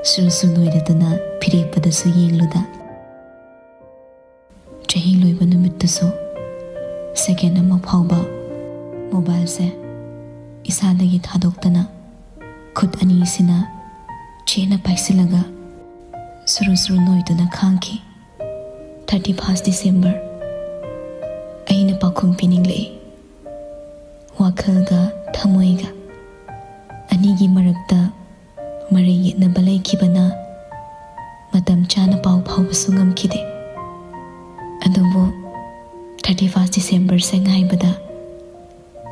ꯁꯨꯔ ꯁꯨꯔ ꯅꯣꯏꯔꯗꯨꯅ ꯐꯤꯔꯦꯞꯄꯗꯁꯨ ꯌꯦꯡꯂꯨꯗ꯫ ꯆꯍꯤ ꯂꯣꯏꯕ ꯅꯨꯃꯤꯠꯇꯨꯁꯨ ꯁꯦꯀꯦꯟ ꯑꯃ ꯐꯥꯎꯕ ꯃꯣꯕꯥꯏꯜꯁꯦ ꯏꯁꯥꯗꯒꯤ ꯊꯥꯗꯣꯛꯇꯅ ꯈꯨꯠ ꯑꯅꯤꯁꯤꯅ ꯆꯦꯠꯅ ꯄꯥꯏꯁꯤꯜꯂꯒ ꯁꯨꯔꯨ ꯁꯨꯔꯨ ꯅꯣꯏꯗꯨꯅ ꯈꯥꯡꯈꯤ꯫ Thirty first December꯫ ꯑꯩꯅ ꯄꯥꯎꯈꯨꯝ ꯄꯤꯅꯤꯡꯂꯛꯏ꯫ ꯋꯥꯈꯜꯒ ꯊꯃꯣꯏꯒ ꯑꯅꯤꯒꯤ ꯃꯔꯛꯇ ꯃꯔꯩ ꯌꯦꯠꯅꯕ ꯂꯩꯈꯤꯕꯅ ꯃꯇꯝ ꯆꯥꯅ ꯄꯥꯎ ꯐꯥꯎꯕꯁꯨ ꯉꯝꯈꯤꯗꯦ꯫ ꯑꯗꯨꯕꯨ thirty first Decemberꯁꯦ ꯉꯥꯏꯕꯗ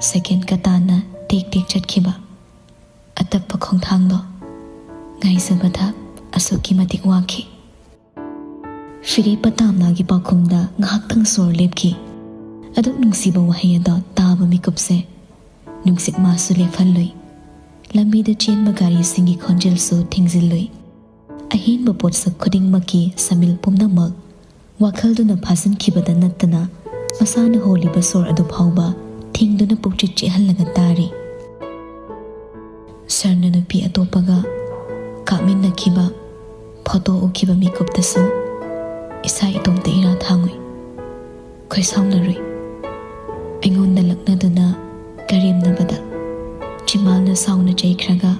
ꯁꯦꯀꯦꯟ ꯀꯇꯥꯅ ꯇꯦꯛ ꯇꯦꯛ ꯆꯠꯈꯤꯕ꯫ ꯑꯇꯞꯄ ꯈꯣꯡꯊꯥꯡꯗꯣ ꯉꯥꯏꯖꯕꯗ ꯑꯁꯨꯛꯀꯤ ꯃꯇꯤꯛ ꯋꯥꯈꯤ꯫ ꯐꯤꯔꯦꯞꯄ ꯇꯥꯝꯅꯥꯒꯤ ꯄꯥꯎꯈꯨꯝꯗ ꯉꯥꯏꯍꯥꯛꯇꯪ ꯁꯣꯔ ꯂꯦꯞꯈꯤ꯫ ꯑꯗꯨꯛ ꯅꯨꯡꯁꯤꯕ ꯋꯥꯍꯩ ꯑꯗꯣ ꯇꯥꯕ ꯃꯤꯀꯨꯞꯁꯦ ꯅꯨꯡꯁꯤꯠ ꯃꯥꯁꯨ ꯂꯦꯞꯍꯜꯂꯨꯏ꯫ ꯂꯝꯕꯤꯗ ꯆꯦꯟꯕ ꯒꯥꯔꯤꯁꯤꯡꯒꯤ ꯈꯣꯟꯖꯦꯜꯁꯨ ꯊꯤꯡꯖꯤꯜꯂꯨꯏ꯫ ꯑꯍꯦꯟꯕ ꯄꯣꯠꯁꯛ ꯈꯨꯗꯤꯡꯃꯛꯀꯤ ꯁꯃꯤꯜ ꯄꯨꯝꯅꯃꯛ ꯋꯥꯈꯜꯗꯨꯅ ꯐꯥꯖꯤꯟꯈꯤꯕꯗ ꯅꯠꯇꯅ ꯃꯁꯥꯅ ꯍꯣꯜꯂꯤꯕ ꯁꯣꯔ ꯑꯗꯨ ꯐꯥꯎꯕ ꯊꯤꯡꯗꯨꯅ ꯄꯨꯛꯆꯤꯠ ꯆꯤꯛꯍꯜꯂꯒ ꯇꯥꯔꯤ꯫ ꯁꯥꯔꯅ ꯅꯨꯄꯤ ꯑꯇꯣꯞꯄꯒ ꯀꯥꯞꯃꯤꯟꯅꯈꯤꯕ ꯐꯣꯇꯣ ꯎꯈꯤꯕ ꯃꯤꯀꯨꯞꯇꯁꯨ ꯏꯁꯥ ꯏꯇꯣꯝꯇ ꯏꯔꯥ ꯊꯥꯡꯉꯨꯏ꯫ ꯈꯣꯏꯁꯥꯎꯅꯔꯨꯏ꯫ ꯑꯩꯉꯣꯟꯗ ꯂꯛꯅꯗꯨꯅ ꯀꯔꯦꯝꯅꯕꯗ ꯆꯤꯝꯕꯥꯜꯅ ꯁꯥꯎꯅ ꯆꯩꯈ꯭ꯔꯒ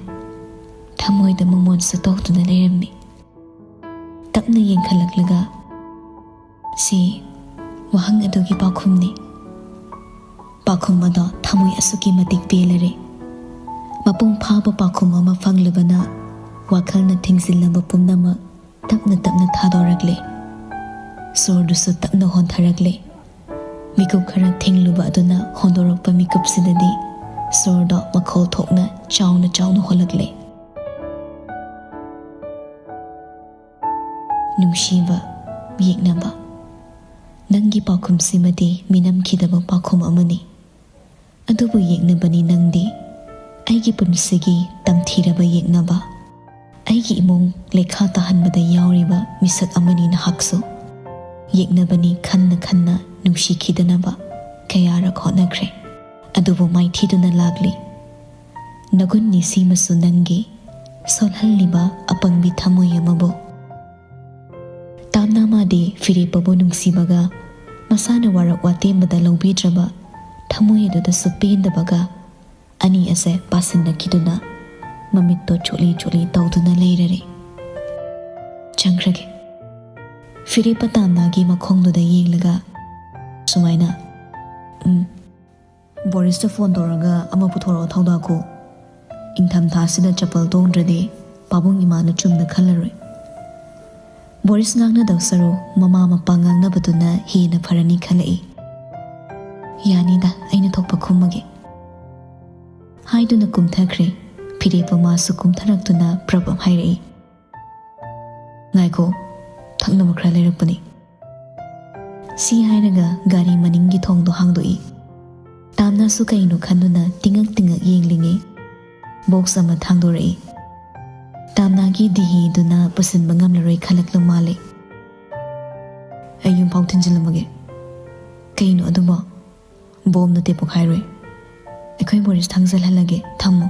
ꯊꯃꯣꯏꯗ ꯃꯃꯣꯟ ꯁꯨꯇꯣꯛꯇꯨꯅ ꯂꯩꯔꯝꯃꯤ꯫ ꯇꯞꯅ ꯌꯦꯡꯈꯠꯂꯛꯂꯒ, "ꯁꯤ ꯋꯥꯍꯪ ꯑꯗꯨꯒꯤ ꯄꯥꯎꯈꯨꯝꯅꯤ꯫" ꯄꯥꯎꯈꯨꯝ ꯑꯗꯣ ꯊꯃꯣꯏ ꯑꯁꯨꯛꯀꯤ ꯃꯇꯤꯛ ꯄꯦꯜꯂꯔꯦ꯫ ꯃꯄꯨꯡ ꯐꯥꯕ ꯄꯥꯎꯈꯨꯝ ꯑꯃ ꯐꯪꯂꯕꯅ ꯋꯥꯈꯜꯅ ꯊꯤꯡꯖꯤꯜꯂꯕ ꯄꯨꯝꯅꯃꯛ ꯇꯞꯅ ꯇꯞꯅ ꯊꯥꯗꯣꯔꯛꯂꯦ꯫ ꯁꯣꯔꯗꯨꯁꯨ ꯇꯞꯅ ꯍꯣꯟꯊꯔꯛꯂꯦ꯫ ꯃꯤꯀꯨꯞ ꯈꯔ ꯊꯤꯡꯂꯨꯕ ꯑꯗꯨꯅ ꯍꯣꯟꯗꯣꯔꯛꯄ ꯃꯤꯀꯨꯞꯁꯤꯗꯗꯤ ꯁꯣꯔꯗꯣ ꯃꯈꯣꯜ ꯊꯣꯛꯅ ꯆꯥꯎꯅ ꯆꯥꯎꯅ ꯍꯣꯜꯂꯛꯂꯦ꯫ ꯅꯨꯡꯁꯤꯕ, ꯌꯦꯛꯅꯕ꯫ ꯅꯪꯒꯤ ꯄꯥꯎꯈꯨꯝꯁꯤꯃꯗꯤ ꯃꯤꯅꯝꯈꯤꯗꯕ ꯄꯥꯎꯈꯨꯝ ꯑꯃꯅꯤ꯫ ꯑꯗꯨꯕꯨ ꯌꯦꯛꯅꯕꯅꯤ ꯅꯪꯗꯤ꯫ ꯑꯩꯒꯤ ꯄꯨꯟꯁꯤꯒꯤ ꯇꯝꯊꯤꯔꯕ ꯌꯦꯛꯅꯕ꯫ ꯑꯩꯒꯤ ꯏꯃꯨꯡ ꯂꯩꯈꯥ ꯇꯥꯍꯟꯕꯗ ꯌꯥꯎꯔꯤꯕ ꯃꯤꯁꯛ ꯑꯃꯅꯤ ꯅꯍꯥꯛꯁꯨ꯫ ꯌꯦꯛꯅꯕꯅꯤ ꯈꯟꯅ ꯈꯟꯅ ꯅꯨꯡꯁꯤꯈꯤꯗꯅꯕ ꯀꯌꯥꯔꯛ ꯍꯣꯠꯅꯈ꯭ꯔꯦ꯫ ꯑꯗꯨꯕꯨ ꯃꯥꯏꯊꯤꯗꯨꯅ ꯂꯥꯛꯂꯤ꯫ ꯅꯒꯨꯟꯅꯤ ꯁꯤꯃꯁꯨ ꯅꯪꯒꯤ ꯁꯣꯜꯍꯜꯂꯤꯕ ꯑꯄꯪꯕꯤ ꯊꯃꯣꯏ ꯑꯃꯕꯨ꯫ ꯇꯥꯝꯅꯥ ꯃꯥꯗꯤ ꯐꯤꯔꯦꯞꯄꯕꯨ ꯅꯨꯡꯁꯤꯕꯒ ꯃꯁꯥꯅ ꯋꯥꯔꯛ ꯋꯥꯇꯦꯝꯕꯗ ꯂꯧꯕꯤꯗ꯭ꯔꯕ ꯊꯃꯣꯏ ꯑꯗꯨꯗꯁꯨ ꯄꯦꯟꯗꯕꯒ ꯑꯅꯤ ꯑꯁꯦ ꯄꯥꯁꯤꯟꯅꯈꯤꯗꯨꯅ ꯃꯃꯤꯠꯇꯣ ꯆꯣꯠꯂꯤ ꯆꯣꯠꯂꯤ ꯇꯧꯗꯨꯅ ꯂꯩꯔꯔꯦ꯫ ꯆꯪꯈ꯭ꯔꯒꯦ꯫ ꯐꯤꯔꯦꯞꯄ ꯇꯥꯝꯅꯥꯒꯤ ꯃꯈꯣꯡꯗꯨꯗ ꯌꯦꯡꯂꯒ ꯁꯨꯃꯥꯏꯅ, "ꯎꯝ, ꯕꯣꯔꯤꯁꯇ ꯐꯣꯟ ꯇꯧꯔꯒ ꯑꯃ ꯄꯨꯊꯣꯔꯛꯑꯣ ꯊꯧꯗꯥꯈꯣ꯫ ꯏꯪꯊꯝꯊꯥꯁꯤꯗ ꯆꯄꯜ ꯇꯣꯡꯗ꯭ꯔꯗꯤ ꯄꯥꯕꯨꯡ ꯏꯃꯥꯅ ꯆꯨꯝꯅ ꯈꯜꯂꯔꯣꯏ꯫" ꯕꯣꯔꯤꯁ ꯉꯥꯡꯅꯗꯧ ꯁꯔꯨ ꯃꯃꯥ ꯃꯄꯥ ꯉꯥꯡꯅꯕꯗꯨꯅ ꯍꯦꯟꯅ ꯐꯔꯅꯤ ꯈꯜꯂꯛꯏ꯫ "ꯌꯥꯅꯤꯗ, ꯑꯩꯅ ꯊꯣꯛꯄ ꯈꯨꯝꯃꯒꯦ" ꯍꯥꯏꯗꯨꯅ ꯀꯨꯝꯊꯈ꯭ꯔꯦ꯫ ꯐꯤꯔꯦꯞꯄ ꯃꯥꯁꯨ ꯀꯨꯝꯊꯔꯛꯇꯨꯅ ꯄ꯭ꯔꯞ ꯍꯥꯏꯔꯛꯏ, "ꯉꯥꯏꯈꯣ, ꯊꯛꯅꯕ ꯈꯔ ꯂꯩꯔꯛꯄꯅꯤ꯫" ꯁꯤ ꯍꯥꯏꯔꯒ ꯒꯥꯔꯤ ꯃꯅꯤꯡꯒꯤ ꯊꯣꯡꯗꯣ ꯍꯥꯡꯗꯣꯛꯏ꯫ ꯇꯥꯝꯅꯥꯁꯨ ꯀꯩꯅꯣ ꯈꯟꯗꯨꯅ ꯇꯤꯉꯛ ꯇꯤꯉꯛ ꯌꯦꯡꯂꯤꯉꯩ ꯕꯣꯛꯁ ꯑꯃ ꯊꯥꯡꯗꯣꯔꯛꯏ꯫ ꯇꯥꯝꯅꯥꯒꯤ ꯗꯤꯍꯤꯗꯨꯅ ꯄꯨꯁꯤꯟꯕ ꯉꯝꯂꯔꯣꯏ ꯈꯜꯂꯛꯂ ꯃꯥꯜꯂꯦ꯫ "ꯑꯩ ꯌꯨꯝꯐꯥꯎ ꯊꯤꯟꯖꯤꯜꯂꯝꯃꯒꯦ꯫" "ꯀꯩꯅꯣ ꯑꯗꯨꯕꯣ?" "ꯕꯣꯝ ꯅꯠꯇꯦ ꯄꯣꯈꯥꯏꯔꯣꯏ꯫ ꯑꯩꯈꯣꯏ ꯕꯣꯔꯤꯁ ꯊꯥꯡꯖꯜꯍꯜꯂꯒꯦ, ꯊꯝꯃꯣ꯫"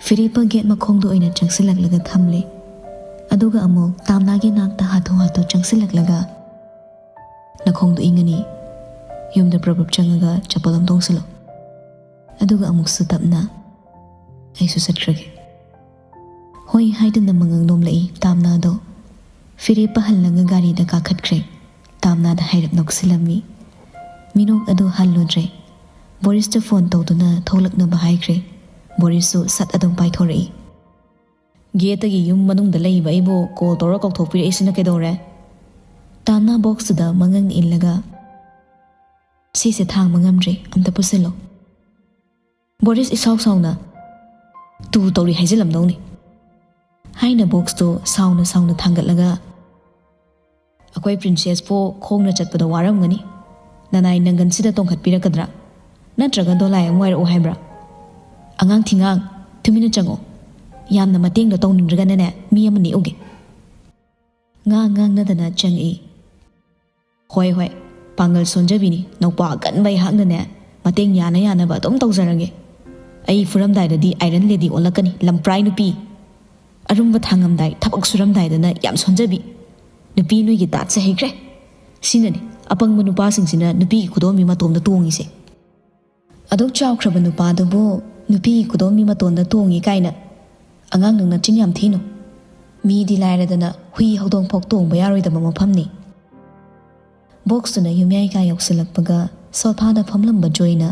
ꯐꯤꯔꯦꯞꯄ ꯒꯦꯠ ꯃꯈꯣꯡꯗ ꯑꯣꯏꯅ ꯆꯪꯁꯤꯜꯂꯛꯂꯒ ꯊꯝꯂꯦ꯫ ꯑꯗꯨꯒ ꯑꯃꯨꯛ ꯇꯥꯝꯅꯥꯒꯤ ꯅꯥꯛꯇ ꯍꯥꯊꯨ ꯍꯥꯊꯨ ꯆꯪꯁꯤꯜꯂꯛꯂꯒ, "ꯅꯈꯣꯡꯗꯣ ꯏꯪꯉꯅꯤ꯫ ꯌꯨꯝꯗ ꯄ꯭ꯔꯞ ꯄ꯭ꯔꯞ ꯆꯪꯉꯒ ꯆꯄꯜ ꯑꯃ ꯇꯣꯡꯁꯤꯜꯂꯣ꯫ ꯑꯗꯨꯒ ꯑꯃꯨꯛꯁꯨ ꯇꯞꯅ, ꯑꯩꯁꯨ ꯆꯠꯈ꯭ꯔꯒꯦ꯫" ꯍꯣꯏ ꯍꯥꯏꯗꯨꯅ ꯃꯉꯛ ꯅꯣꯝꯂꯛꯏ ꯇꯥꯝꯅꯥꯗꯣ꯫ ꯐꯤꯔꯦꯞꯄ ꯍꯜꯂꯒ ꯒꯥꯔꯤꯗ ꯀꯥꯈꯠꯈ꯭ꯔꯦ꯫ ꯇꯥꯝꯅꯥꯗ ꯍꯥꯏꯔꯞ ꯅꯣꯛꯁꯤꯜꯂꯝꯃꯤ꯫ ꯃꯤꯅꯣꯛ ꯑꯗꯨ ꯍꯜꯂꯨꯗ꯭ꯔꯦ꯫ ꯕꯣꯔꯤꯁꯇ ꯐꯣꯟ ꯇꯧꯗꯨꯅ ꯊꯣꯛꯂꯛꯅꯕ ꯍꯥꯏꯈ꯭ꯔꯦ꯫ ꯕꯣꯔꯤꯁꯁꯨ ꯁꯠ ꯑꯗꯨꯝ ꯄꯥꯏꯊꯣꯔꯛꯏ꯫ "ꯒꯦꯠꯇꯒꯤ ꯌꯨꯝ ꯃꯅꯨꯡꯗ ꯂꯩꯕ ꯑꯩꯕꯨ ꯀꯣꯜ ꯇꯧꯔ ꯀꯧꯊꯣꯛꯄꯤꯔꯛꯏꯁꯤꯅ ꯀꯩꯗꯧꯔꯦ?" ꯇꯥꯝꯅꯥ ꯕꯣꯛꯁꯇꯨꯗ ꯃꯉꯛꯅ ꯏꯜꯂꯒ, "ꯁꯤꯁꯦ ꯊꯥꯡꯕ ꯉꯝꯗ꯭ꯔꯦ, ꯑꯝꯇ ꯄꯨꯁꯤꯜꯂꯣ"꯫ ꯕꯣꯔꯤꯁ ꯏꯁꯥꯎ ꯁꯥꯎꯅ, "ꯇꯨ ꯇꯧꯔꯤ ꯍꯥꯏꯖꯤꯜꯂꯝꯗꯧꯅꯤ" ꯍꯥꯏꯅ ꯕꯣꯛꯁꯇꯨ ꯁꯥꯎꯅ ꯁꯥꯎꯅ ꯊꯥꯡꯒꯠꯂꯒ, "ꯑꯩꯈꯣꯏ ꯄ꯭ꯔꯤꯟꯁꯦꯁꯄꯨ ꯈꯣꯡꯅ ꯆꯠꯄꯗ ꯋꯥꯔꯝꯒꯅꯤ꯫ ꯅꯅꯥꯏ ꯅꯪꯒꯟꯁꯤꯗ ꯇꯣꯡꯈꯠꯄꯤꯔꯛꯀꯗ꯭ꯔꯥ? ꯅꯠꯇ꯭ꯔꯒ ꯗꯣꯂꯥꯏ ꯑꯃ ꯋꯥꯏꯔꯛꯎ ꯍꯥꯏꯕ꯭ꯔꯥ? ꯑꯉꯥꯡ ꯊꯤꯉꯥꯡ, ꯇꯨꯃꯤꯟꯅ ꯆꯪꯉꯣ꯫ ꯌꯥꯝꯅ ꯃꯇꯦꯡꯗꯣ ꯇꯧꯅꯤꯡꯗ꯭ꯔꯒꯅꯅꯦ, ꯃꯤ ꯑꯃ ꯅꯦꯛꯎꯒꯦ"꯫ ꯉꯥꯡ ꯉꯥꯡꯅꯗꯅ ꯆꯪꯉꯛꯏ꯫ "ꯍꯣꯏ, ꯍꯣꯏ, ꯄꯥꯡꯒꯜ ꯁꯣꯟꯖꯕꯤꯅꯤ, ꯅꯧꯄꯥ ꯑꯀꯟꯕ ꯑꯩꯍꯥꯛꯅꯅꯦ, ꯃꯇꯦꯡ ꯌꯥꯅ ꯌꯥꯅꯕ ꯑꯗꯨꯝ ꯇꯧꯖꯔꯒꯦ꯫ ꯑꯩ ꯐꯨꯔꯝꯗꯥꯏꯗꯗꯤ ꯑꯥꯏꯔꯟ ꯂꯦꯗꯤ ꯑꯣꯜꯂꯛꯀꯅꯤ, ꯂꯝꯄ꯭ꯔꯥꯏ ꯅꯨꯄꯤ꯫ ꯑꯔꯨꯝꯕ ꯊꯥꯡꯉꯝꯗꯥꯏ, ꯊꯕꯛ ꯁꯨꯔꯝꯗꯥꯏꯗꯅ ꯌꯥꯝ ꯁꯣꯟꯖꯕꯤ꯫ ꯅꯨꯄꯤ ꯅꯣꯏꯒꯤ ꯗꯥꯠꯁꯦ ꯍꯩꯈ꯭ꯔꯦ꯫ ꯁꯤꯅꯅꯤ ꯑꯄꯪꯕ ꯅꯨꯄꯥꯁꯤꯡꯁꯤꯅ ꯅꯨꯄꯤꯒꯤ ꯈꯨꯗꯣꯝꯕꯤ ꯃꯇꯣꯝꯗ ꯇꯣꯡꯉꯤꯁꯦ"꯫ ꯑꯗꯨꯛ ꯆꯥꯎꯈ꯭ꯔꯕ ꯅꯨꯄꯥꯗꯨꯕꯨ ꯅꯨꯄꯤꯒꯤ ꯈꯨꯗꯣꯝꯕꯤ ꯃꯇꯣꯟꯗ ꯇꯣꯡꯉꯤ ꯀꯥꯏꯅ꯫ "ꯑꯉꯥꯡ, ꯅꯪ ꯅꯆꯤꯟ ꯌꯥꯝ ꯊꯤꯅꯨ꯫ ꯃꯤꯗꯤ ꯂꯥꯏꯔꯗꯅ ꯍꯨꯏ ꯍꯧꯗꯣꯡ ꯐꯥꯎ ꯇꯣꯡꯕ ꯌꯥꯔꯣꯏꯗꯕ ꯃꯐꯝꯅꯤ"꯫ ꯕꯣꯛꯁꯇꯨꯅ ꯌꯨꯝꯌꯥꯏ ꯀꯥ ꯌꯧꯁꯤꯜꯂꯛꯄꯒ ꯁꯣꯐꯥꯗ ꯐꯝꯂꯝꯕ ꯖꯣꯏꯅ,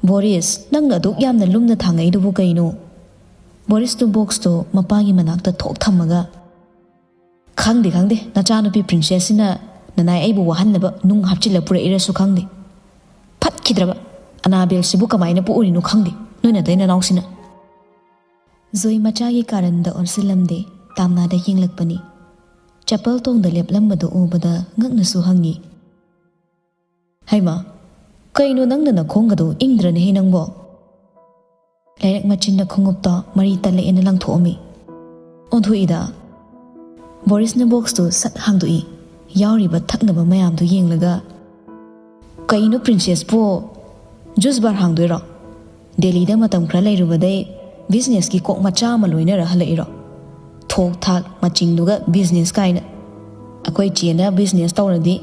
"ꯕꯣꯔꯤꯁ, ꯅꯪꯅ ꯑꯗꯨꯛ ꯌꯥꯝꯅ ꯂꯨꯝꯅ ꯊꯥꯡꯉꯛꯏꯗꯨꯕꯨ ꯀꯩꯅꯣ?" ꯕꯣꯔꯤꯁꯇꯨ ꯕꯣꯛꯁꯇꯨ ꯃꯄꯥꯒꯤ ꯃꯅꯥꯛꯇ ꯊꯣꯛ ꯊꯝꯃꯒ, "ꯈꯪꯗꯦ, ꯈꯪꯗꯦ, ꯅꯆꯥꯅꯨꯄꯤ ꯄ꯭ꯔꯤꯟꯁꯦꯁꯁꯤꯅ ꯅꯅꯥꯏ ꯑꯩꯕꯨ ꯋꯥꯍꯟꯅꯕ ꯅꯨꯡ ꯍꯥꯞꯆꯤꯜꯂ ꯄꯨꯔꯛꯏꯔꯁꯨ ꯈꯪꯗꯦ꯫ ꯐꯠꯈꯤꯗ꯭ꯔꯕ ꯑꯅꯥꯕꯦꯜꯁꯤꯕꯨ ꯀꯃꯥꯏꯅ ꯄꯣꯛꯎꯔꯤꯅꯣ ꯈꯪꯗꯦ, ꯅꯣꯏ ꯅꯇꯩ ꯅꯅꯥꯎꯁꯤꯅ"꯫ ꯖꯣꯏ ꯃꯆꯥꯒꯤ ꯀꯥꯔꯟꯗ ꯑꯣꯟꯁꯤꯜꯂꯝꯗꯦ, ꯇꯥꯝꯅꯥꯗ ꯌꯦꯡꯂꯛꯄꯅꯤ꯫ ꯆꯄꯜ ꯇꯣꯡꯗ ꯂꯦꯞꯂꯝꯕꯗꯨ ꯎꯕꯗ ꯉꯛꯅꯁꯨ ꯍꯪꯉꯤ, "ꯍꯩꯃꯥ, ꯀꯩꯅꯣ ꯅꯪꯅ ꯅꯈꯣꯡꯒꯗꯣ ꯏꯪꯗ꯭ꯔꯅꯦꯍꯦ ꯅꯪꯕꯣ?" ꯂꯥꯏꯔꯛ ꯃꯆꯤꯟꯗ ꯈꯣꯡꯎꯞꯇꯣ ꯃꯔꯤ ꯇꯠꯂꯛꯑꯦꯅ ꯂꯪꯊꯣꯛꯑꯝꯃꯤ꯫ ꯑꯣꯟꯊꯣꯛꯏꯗ꯫ ꯕꯣꯔꯤꯁꯅ ꯕꯣꯛꯁꯇꯨ ꯁꯠ ꯍꯥꯡꯗꯣꯛꯏ꯫ ꯌꯥꯎꯔꯤꯕ ꯊꯛꯅꯕ ꯃꯌꯥꯝꯗꯨ ꯌꯦꯡꯂꯒ, "ꯀꯩꯅꯣ ꯄ꯭ꯔꯤꯟꯁꯦꯁꯄꯨ ꯖꯨꯁ ꯕꯥꯔ ꯍꯥꯡꯗꯣꯏꯔꯣ? ꯗꯦꯜꯂꯤꯗ ꯃꯇꯝ ꯈꯔ ꯂꯩꯔꯨꯕꯗꯩ ꯕꯤꯖꯤꯅꯦꯁꯀꯤ ꯀꯣꯛ ꯃꯆꯥ ꯑꯃ ꯂꯣꯏꯅꯔ ꯍꯜꯂꯛꯏꯔꯣ? ꯊꯣꯛ ꯊꯥꯛ ꯃꯆꯤꯡꯗꯨꯒ ꯕꯤꯖꯤꯅꯦꯁ ꯀꯥꯏꯅ꯫ ꯑꯩꯈꯣꯏ ꯆꯦꯅ ꯕꯤꯖꯤꯅꯦꯁ ꯇꯧꯔꯗꯤ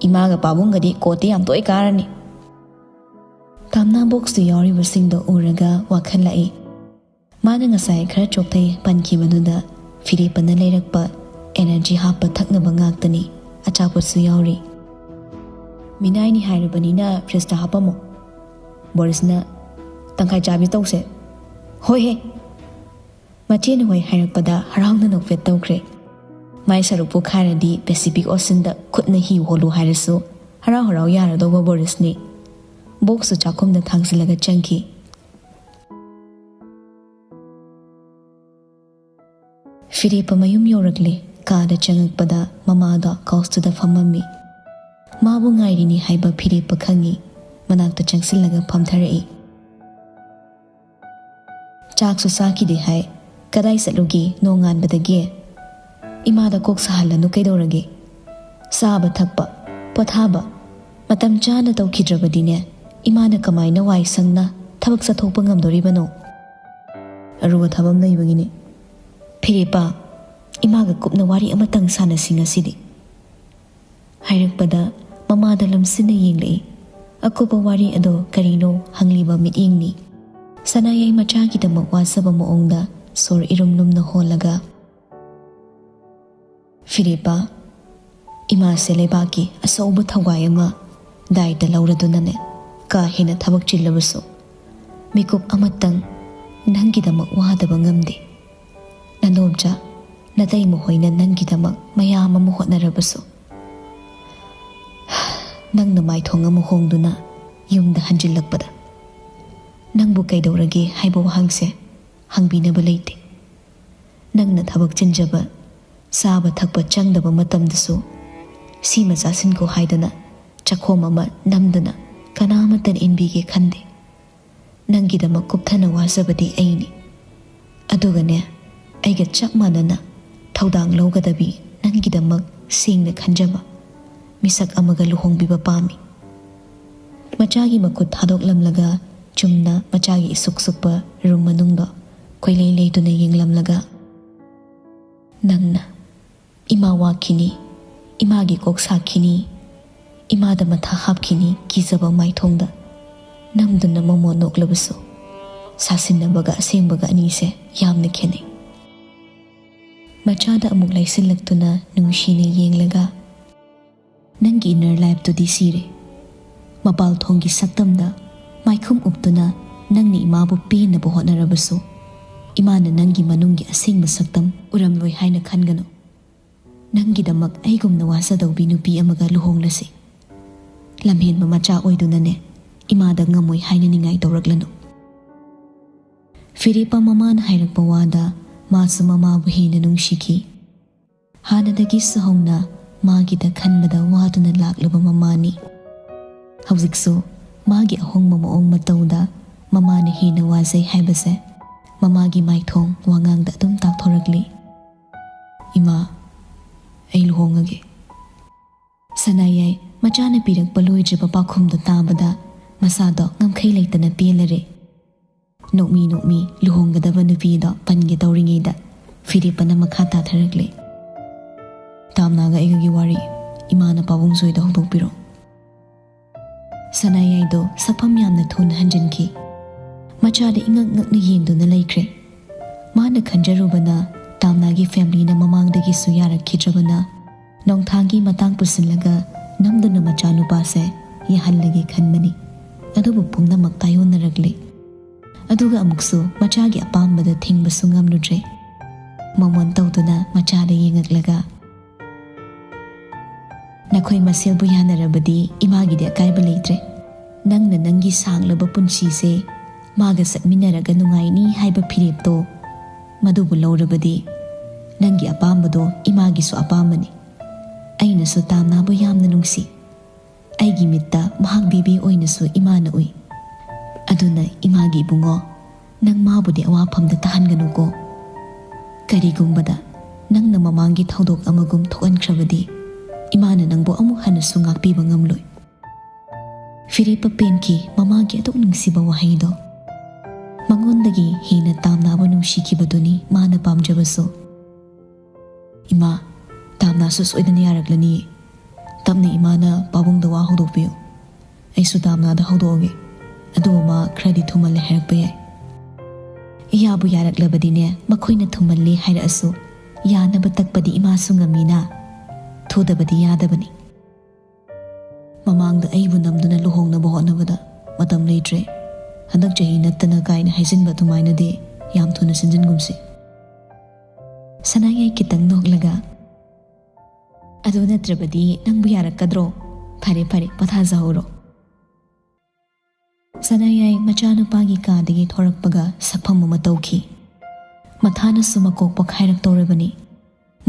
ꯏꯃꯥꯒ ꯄꯥꯕꯨꯡꯒꯗꯤ ꯀꯣꯔꯠꯇ ꯌꯥꯝ ꯇꯣꯏ ꯀꯥꯔꯅꯤ"꯫ ꯇꯥꯝꯅꯥ ꯕꯣꯛꯁꯇꯨ ꯌꯥꯎꯔꯤꯕꯁꯤꯡꯗꯣ ꯎꯔꯒ ꯋꯥꯈꯜ ꯂꯥꯛꯏ꯫ ꯃꯥꯅ ꯉꯁꯥꯏ ꯈꯔ ꯆꯣꯛꯊꯩ ꯄꯟꯈꯤꯕꯗꯨꯗ ꯐꯤꯔꯦꯞꯄꯅ ꯂꯩꯔꯛꯄ ꯑꯦꯅꯔꯖꯤ ꯍꯥꯞꯄ ꯊꯛꯅꯕ ꯉꯥꯛꯇꯅꯤ, ꯑꯆꯥꯄꯣꯠꯁꯨ ꯌꯥꯎꯔꯤ꯫ "ꯃꯤꯅꯥꯏꯅꯤ ꯍꯥꯏꯔꯕꯅꯤꯅ ꯐ꯭ꯔꯤꯖꯇ ꯍꯥꯞꯄꯝꯃꯣ"꯫ ꯕꯣꯔꯤꯁꯅ, "ꯇꯪꯈꯥꯏ ꯆꯥꯕꯤ ꯇꯧꯁꯦ"꯫ "ꯍꯣꯏꯍꯦ"꯫ ꯃꯆꯦꯅ ꯍꯣꯏ ꯍꯥꯏꯔꯛꯄꯗ ꯍꯔꯥꯎꯅ ꯅꯣꯛꯐꯦꯠ ꯇꯧꯈ꯭ꯔꯦ꯫ ꯃꯥꯏ ꯁꯔꯨꯛ ꯄꯣꯛꯈꯥꯏꯔꯗꯤ ꯄꯦꯁꯤꯐꯤꯛ ꯑꯣꯁꯤꯟꯗ ꯈꯨꯠꯅ ꯍꯤ ꯍꯣꯜꯂꯨ ꯍꯥꯏꯔꯁꯨ ꯍꯔꯥꯎ ꯍꯔꯥꯎ ꯌꯥꯔꯗꯧꯕ ꯕꯣꯔꯤꯁꯅꯤ꯫ ꯕꯣꯛꯁꯁꯨ ꯆꯥꯛꯈꯨꯝꯗ ꯊꯥꯡꯖꯤꯜꯂꯒ ꯆꯪꯈꯤ꯫ ꯐꯤꯔꯦꯞꯄ ꯃꯌꯨꯝ ꯌꯧꯔꯛꯂꯦ꯫ ꯀꯥꯗ ꯆꯪꯉꯛꯄꯗ ꯃꯃꯥꯗꯣ ꯀꯥꯎꯁꯇꯨꯗ ꯐꯝꯃꯝꯃꯤ꯫ ꯃꯥꯕꯨ ꯉꯥꯏꯔꯤꯅꯤ ꯍꯥꯏꯕ ꯐꯤꯔꯦꯞꯄ ꯈꯪꯉꯤ꯫ ꯃꯅꯥꯛꯇ ꯆꯪꯁꯤꯜꯂꯒ ꯐꯝꯊꯔꯛꯏ꯫ "ꯆꯥꯛꯁꯨ ꯆꯥꯈꯤꯗꯦ ꯍꯥꯏ꯫ ꯀꯗꯥꯏ ꯆꯠꯂꯨꯒꯦ ꯅꯣꯡꯉꯥꯟꯕꯗꯒꯤ? ꯏꯃꯥꯗ ꯀꯣꯛ ꯁꯥꯍꯜꯂꯅꯨ ꯀꯩꯗꯧꯔꯒꯦ? ꯆꯥꯕ ꯊꯛꯄ, ꯄꯣꯊꯥꯕ ꯃꯇꯝ ꯆꯥꯅ ꯇꯧꯈꯤꯗ꯭ꯔꯕꯗꯤꯅꯦ, ꯏꯃꯥꯅ ꯀꯃꯥꯏꯅ ꯋꯥꯏ ꯁꯪꯅ ꯊꯕꯛ ꯆꯠꯊꯣꯛꯄ ꯉꯝꯗꯣꯔꯤꯕꯅꯣ?" "ꯑꯔꯨꯕ ꯊꯕꯛ ꯑꯃ ꯂꯩꯕꯒꯤꯅꯦ꯫ ꯐꯤꯔꯦꯞꯄ, ꯏꯃꯥꯒ ꯀꯨꯞꯅ ꯋꯥꯔꯤ ꯑꯃꯇꯪ ꯁꯥꯟꯅꯁꯤ ꯉꯁꯤꯗꯤ"꯫ ꯍꯥꯏꯔꯛꯄꯗ ꯃꯃꯥꯗ ꯂꯝꯁꯤꯟꯅ ꯌꯦꯡꯂꯛꯏ꯫ ꯑꯀꯨꯞꯄ ꯋꯥꯔꯤ ꯑꯗꯣ ꯀꯔꯤꯅꯣ ꯍꯪꯂꯤꯕ ꯃꯤꯠꯌꯦꯡꯅꯤ꯫ ꯁꯅꯥꯌꯥꯏ ꯃꯆꯥꯒꯤꯗꯃꯛ ꯋꯥꯖꯕ ꯃꯑꯣꯡꯗ ꯁꯣꯔ ꯏꯔꯨꯝ ꯂꯨꯝꯅ ꯍꯣꯜꯂꯒ, "ꯐꯤꯔꯦꯞꯄ, ꯏꯃꯥꯁꯦ ꯂꯩꯕꯥꯛꯀꯤ ꯑꯆꯧꯕ ꯊꯧꯒꯥꯏ ꯑꯃ ꯗꯥꯏꯇ ꯂꯧꯔꯗꯨꯅꯅꯦ, ꯀꯥ ꯍꯦꯟꯅ ꯊꯕꯛ ꯆꯤꯜꯂꯕꯁꯨ ꯃꯤꯀꯨꯞ ꯑꯃꯇꯪ ꯅꯪꯒꯤꯗꯃꯛ ꯋꯥꯗꯕ ꯉꯝꯗꯦ꯫ ꯅꯗꯣꯝꯆꯥ, ꯅꯇꯩꯃ ꯍꯣꯏꯅ ꯅꯪꯒꯤꯗꯃꯛ ꯃꯌꯥꯝ ꯑꯃ ꯍꯣꯠꯅꯔꯕꯁꯨ, ꯅꯪꯅ ꯃꯥꯏꯊꯣꯡ ꯑꯃ ꯍꯣꯡꯗꯨꯅ ꯌꯨꯝꯗ ꯍꯟꯖꯤꯜꯂꯛꯄꯗ ꯅꯪꯕꯨ ꯀꯩꯗꯧꯔꯒꯦ ꯍꯥꯏꯕ ꯋꯥꯍꯪꯁꯦ ꯍꯪꯕꯤꯅꯕ ꯂꯩꯇꯦ꯫ ꯅꯪꯅ ꯊꯕꯛ ꯆꯤꯟꯖꯕ, ꯆꯥꯕ ꯊꯛꯄ ꯆꯪꯗꯕ ꯃꯇꯝꯗꯁꯨ ꯁꯤꯃ ꯆꯥꯁꯤꯟꯈꯣ ꯍꯥꯏꯗꯅ ꯆꯥꯛꯈꯣꯝ ꯑꯃ ꯅꯝꯗꯨꯅ ꯀꯅꯥꯃꯠꯇꯅ ꯏꯟꯕꯤꯒꯦ ꯈꯟꯗꯦ꯫ ꯅꯪꯒꯤꯗꯃꯛ ꯀꯨꯞꯊꯅ ꯋꯥꯖꯕꯗꯤ ꯑꯩꯅꯤ꯫ ꯑꯗꯨꯒꯅꯦ, ꯑꯩꯒ ꯆꯞ ꯃꯥꯟꯅꯅ ꯊꯧꯗꯥꯡ ꯂꯧꯒꯗꯕꯤ ꯅꯪꯒꯤꯗꯃꯛ ꯁꯦꯡꯅ ꯈꯟꯖꯕ ꯃꯤꯁꯛ ꯑꯃꯒ ꯂꯨꯍꯣꯡꯕꯤꯕ ꯄꯥꯝꯃꯤ"꯫ ꯃꯆꯥꯒꯤ ꯃꯈꯨꯠ ꯊꯥꯗꯣꯛꯂꯝꯂꯒ ꯆꯨꯝꯅ ꯃꯆꯥꯒꯤ ꯏꯁꯨꯛ ꯁꯨꯛꯄ ꯔꯨꯝ ꯃꯅꯨꯡꯗꯣ ꯀꯣꯏꯂꯩ ꯂꯩꯗꯨꯅ ꯌꯦꯡꯂꯝꯂꯒ, "ꯅꯪꯅ ꯏꯃꯥ ꯋꯥꯈꯤꯅꯤ, ꯏꯃꯥꯒꯤ ꯀꯣꯛ ꯁꯥꯈꯤꯅꯤ, ꯏꯃꯥꯗ ꯃꯊꯥ ꯍꯥꯞꯈꯤꯅꯤ ꯀꯤꯖꯕ ꯃꯥꯏꯊꯣꯡꯗ ꯅꯝꯗꯨꯅ ꯃꯃꯣꯟ ꯅꯣꯛꯂꯕꯁꯨ, ꯁꯥꯁꯤꯟꯅꯕꯒ ꯑꯁꯦꯡꯕꯒ ꯑꯅꯤꯁꯦ ꯌꯥꯝꯅ ꯈꯦꯠꯅꯩ"꯫ ꯃꯆꯥꯗ ꯑꯃꯨꯛ ꯂꯩꯁꯤꯜꯂꯛꯇꯨꯅ ꯅꯨꯡꯁꯤꯅ ꯌꯦꯡꯂꯒ, "ꯅꯪꯒꯤ ꯏꯟꯅꯔ ꯂꯥꯏꯐꯇꯨꯗꯤ ꯁꯤꯔꯦ꯫ ꯃꯄꯥꯜ ꯊꯣꯡꯒꯤ ꯁꯛꯇꯝꯗ ꯃꯥꯏꯈꯨꯝ ꯎꯞꯇꯨꯅ ꯅꯪꯅ ꯏꯃꯥꯕꯨ ꯄꯦꯟꯅꯕ ꯍꯣꯠꯅꯔꯕꯁꯨ, ꯏꯃꯥꯅ ꯅꯪꯒꯤ ꯃꯅꯨꯡꯒꯤ ꯑꯁꯦꯡꯕ ꯁꯛꯇꯝ ꯎꯔꯝꯂꯣꯏ ꯍꯥꯏꯅ ꯈꯟꯒꯅꯨ꯫ ꯅꯪꯒꯤꯗꯃꯛ ꯑꯩꯒꯨꯝꯅ ꯋꯥꯖꯗꯧꯕꯤ ꯅꯨꯄꯤ ꯑꯃꯒ ꯂꯨꯍꯣꯡꯂꯁꯤ꯫ ꯂꯝꯍꯦꯟꯕ ꯃꯆꯥ ꯑꯣꯏꯗꯨꯅꯅꯦ, ꯏꯃꯥꯗ ꯉꯝꯃꯣꯏ ꯍꯥꯏꯅ ꯅꯤꯡꯉꯥꯏ ꯇꯧꯔꯛꯂꯅꯨ꯫ ꯐꯤꯔꯦꯞꯄ ꯃꯃꯥꯅ ꯍꯥꯏꯔꯛꯄ ꯋꯥꯗ ꯃꯥꯁꯨ ꯃꯃꯥꯕꯨ ꯍꯦꯟꯅ ꯅꯨꯡꯁꯤꯈꯤ꯫ ꯍꯥꯟꯅꯗꯒꯤꯁꯨ ꯍꯧꯅ ꯃꯥꯒꯤꯗ ꯈꯟꯕꯗ ꯋꯥꯗꯨꯅ ꯂꯥꯛꯂꯕ ꯃꯃꯥꯅꯤ꯫ ꯍꯧꯖꯤꯛꯁꯨ ꯃꯥꯒꯤ ꯑꯍꯣꯡꯕ ꯃꯑꯣꯡ ꯃꯇꯧꯗ ꯃꯃꯥꯅ ꯍꯦꯟꯅ ꯋꯥꯖꯩ ꯍꯥꯏꯕꯁꯦ ꯃꯃꯥꯒꯤ ꯃꯥꯏꯊꯣꯡ ꯋꯥꯉꯥꯡꯗ ꯑꯗꯨꯝ ꯇꯥꯛꯊꯣꯔꯛꯂꯤ꯫ "ꯏꯃꯥ, ꯑꯩ ꯂꯨꯍꯣꯡꯉꯒꯦ꯫" ꯁꯅꯥꯌꯥꯏ ꯃꯆꯥꯅ ꯄꯤꯔꯛꯄ ꯂꯣꯏꯗ꯭ꯔꯤꯕ ꯄꯥꯎꯈꯨꯝꯗꯣ ꯇꯥꯕꯗ ꯃꯁꯥꯗꯣ ꯉꯝꯈꯩ ꯂꯩꯇꯅ ꯄꯦꯜꯂꯔꯦ꯫ ꯅꯣꯛꯃꯤ ꯅꯣꯛꯃꯤ ꯂꯨꯍꯣꯡꯒꯗꯕ ꯅꯨꯄꯤꯗꯣ ꯄꯟꯒꯦ ꯇꯧꯔꯤꯉꯩꯗ ꯐꯤꯔꯦꯞꯄꯅ ꯃꯈꯥ ꯇꯥꯊꯔꯛꯂꯦ꯫ "ꯇꯥꯝꯅꯥꯒ ꯑꯩꯒꯒꯤ ꯋꯥꯔꯤ ꯏꯃꯥꯅ ꯄꯥꯕꯨꯡ ꯖꯣꯏꯗ ꯍꯧꯗꯣꯛꯄꯤꯔꯣ꯫" ꯁꯅꯥꯌꯥꯏꯗꯣ ꯁꯛꯐꯝ ꯌꯥꯝꯅ ꯊꯨꯅ ꯍꯟꯖꯤꯟꯈꯤ꯫ ꯃꯆꯥꯗ ꯏꯉꯛ ꯉꯛꯅ ꯌꯦꯡꯗꯨꯅ ꯂꯩꯈ꯭ꯔꯦ꯫ ꯃꯥꯅ ꯈꯟꯖꯔꯨꯕꯅ ꯇꯥꯝꯅꯥꯒꯤ ꯐꯦꯃꯤꯂꯤꯅ ꯃꯃꯥꯡꯗꯒꯤꯁꯨ ꯌꯥꯔꯛꯈꯤꯗ꯭ꯔꯕꯅ ꯅꯣꯡꯊꯥꯡꯒꯤ ꯃꯇꯥꯡ ꯄꯨꯁꯤꯜꯂꯒ ꯅꯝꯗꯨꯅ ꯃꯆꯥꯅꯨꯄꯥꯁꯦ ꯌꯥꯍꯜꯂꯒꯦ ꯈꯟꯕꯅꯤ꯫ ꯑꯗꯨꯕꯨ ꯄꯨꯝꯅꯃꯛ ꯇꯥꯏꯑꯣꯟꯅꯔꯛꯂꯦ꯫ ꯑꯗꯨꯒ ꯑꯃꯨꯛꯁꯨ ꯃꯆꯥꯒꯤ ꯑꯄꯥꯝꯕꯗ ꯊꯤꯡꯕꯁꯨ ꯉꯝꯂꯨꯗ꯭ꯔꯦ꯫ ꯃꯃꯣꯟ ꯇꯧꯗꯨꯅ ꯃꯆꯥꯗ ꯌꯦꯡꯉꯛꯂꯒ, "ꯅꯈꯣꯏ ꯃꯁꯦꯜꯕꯨ ꯌꯥꯅꯔꯕꯗꯤ ꯏꯃꯥꯒꯤꯗꯤ ꯑꯀꯥꯏꯕ ꯂꯩꯇ꯭ꯔꯦ꯫ ꯅꯪꯅ ꯅꯪꯒꯤ ꯁꯥꯡꯂꯕ ꯄꯨꯟꯁꯤꯁꯦ ꯃꯥꯒ ꯆꯠꯃꯤꯟꯅꯔꯒ ꯅꯨꯡꯉꯥꯏꯅꯤ ꯍꯥꯏꯕ ꯐꯤꯔꯦꯞꯇꯣ, ꯃꯗꯨꯕꯨ ꯂꯧꯔꯕꯗꯤ ꯅꯪꯒꯤ ꯑꯄꯥꯝꯕꯗꯣ ꯏꯃꯥꯒꯤꯁꯨ ꯑꯄꯥꯝꯕꯅꯤ꯫ ꯑꯩꯅꯁꯨ ꯇꯥꯝꯅꯥꯕꯨ ꯌꯥꯝꯅ ꯅꯨꯡꯁꯤ꯫ ꯑꯩꯒꯤ ꯃꯤꯠꯇ ꯃꯍꯥꯛ ꯕꯦꯕꯤ ꯑꯣꯏꯅꯁꯨ ꯏꯃꯥꯅ ꯎꯏ꯫ ꯑꯗꯨꯅ ꯏꯃꯥꯒꯤ ꯏꯕꯨꯡꯉꯣ, ꯅꯪ ꯃꯥꯕꯨꯗꯤ ꯑꯋꯥꯐꯝꯗ ꯇꯥꯍꯟꯒꯅꯨꯀꯣ꯫ ꯀꯔꯤꯒꯨꯝꯕꯗ ꯅꯪꯅ ꯃꯃꯥꯡꯒꯤ ꯊꯧꯗꯣꯛ ꯑꯃꯒꯨꯝ ꯊꯣꯛꯍꯟꯈ꯭ꯔꯕꯗꯤ ꯏꯃꯥꯅ ꯅꯪꯕꯨ ꯑꯃꯨꯛ ꯍꯟꯅꯁꯨ ꯉꯥꯛꯄꯤꯕ ꯉꯝꯂꯣꯏ꯫" ꯐꯤꯔꯦꯞꯄ ꯄꯦꯟꯈꯤ ꯃꯃꯥꯒꯤ ꯑꯗꯨꯛ ꯅꯨꯡꯁꯤꯕ ꯋꯥꯍꯩꯗꯣ꯫ ꯃꯉꯣꯟꯗꯒꯤ ꯍꯦꯟꯅ ꯇꯥꯝꯅꯥꯕꯨ ꯅꯨꯡꯁꯤꯈꯤꯕꯗꯨꯅꯤ ꯃꯥꯅ ꯄꯥꯝꯖꯕꯁꯨ꯫ "ꯏꯃꯥ, ꯇꯥꯝꯅꯥꯁꯨ ꯁꯣꯏꯗꯅ ꯌꯥꯔꯛꯂꯅꯤ꯫ ꯇꯞꯅ ꯏꯃꯥꯅ ꯄꯥꯕꯨꯡꯗ ꯋꯥ ꯍꯧꯗꯣꯛꯄꯤꯌꯨ꯫ ꯑꯩꯁꯨ ꯇꯥꯝꯅꯥꯗ ꯍꯧꯗꯣꯛꯑꯒꯦ꯫ ꯑꯗꯨꯕꯨ ꯃꯥ ꯈꯔꯗꯤ ꯊꯨꯃꯜꯂꯦ ꯍꯥꯏꯔꯛꯄ ꯌꯥꯏ꯫" ꯌꯥꯕꯨ ꯌꯥꯔꯛꯂꯕꯗꯤꯅꯦ, ꯃꯈꯣꯏꯅ ꯊꯨꯃꯜꯂꯦ ꯍꯥꯏꯔꯛꯑꯁꯨ ꯌꯥꯅꯕ ꯇꯛꯄꯗꯤ ꯏꯃꯥꯁꯨ ꯉꯝꯃꯤꯅ꯫ ꯊꯨꯗꯕꯗꯤ ꯌꯥꯗꯕꯅꯤ꯫ ꯃꯃꯥꯡꯗ ꯑꯩꯕꯨ ꯅꯝꯗꯨꯅ ꯂꯨꯍꯣꯡꯅꯕ ꯍꯣꯠꯅꯕꯗ ꯃꯇꯝ ꯂꯩꯇ꯭ꯔꯦ꯫ ꯍꯟꯗꯛ ꯆꯍꯤ ꯅꯠꯇꯅ ꯀꯥꯏꯅ ꯍꯥꯏꯖꯤꯟꯕ ꯑꯗꯨꯃꯥꯏꯅꯗꯤ ꯌꯥꯝ ꯊꯨꯅ ꯁꯤꯟꯖꯤꯟꯒꯨꯝꯁꯤ꯫ ꯁꯅꯥꯌꯥꯏ ꯈꯤꯇꯪ ꯅꯣꯛꯂꯒ, "ꯑꯗꯨ ꯅꯠꯇ꯭ꯔꯕꯗꯤ ꯅꯪꯕꯨ ꯌꯥꯔꯛꯀꯗ꯭ꯔꯣ? ꯐꯔꯦ ꯐꯔꯦ, ꯄꯣꯊꯥꯖꯍꯧꯔꯣ"꯫ ꯁꯅꯥꯌꯥꯏ ꯃꯆꯥꯅꯨꯄꯥꯒꯤ ꯀꯥꯗꯒꯤ ꯊꯣꯔꯛꯄꯒ ꯁꯛꯐꯝ ꯑꯃ ꯇꯧꯈꯤ꯫ ꯃꯊꯥꯅꯁꯨ ꯃꯀꯣꯛ ꯄꯣꯛꯈꯥꯏꯔꯛꯇꯧꯔꯕꯅꯤ꯫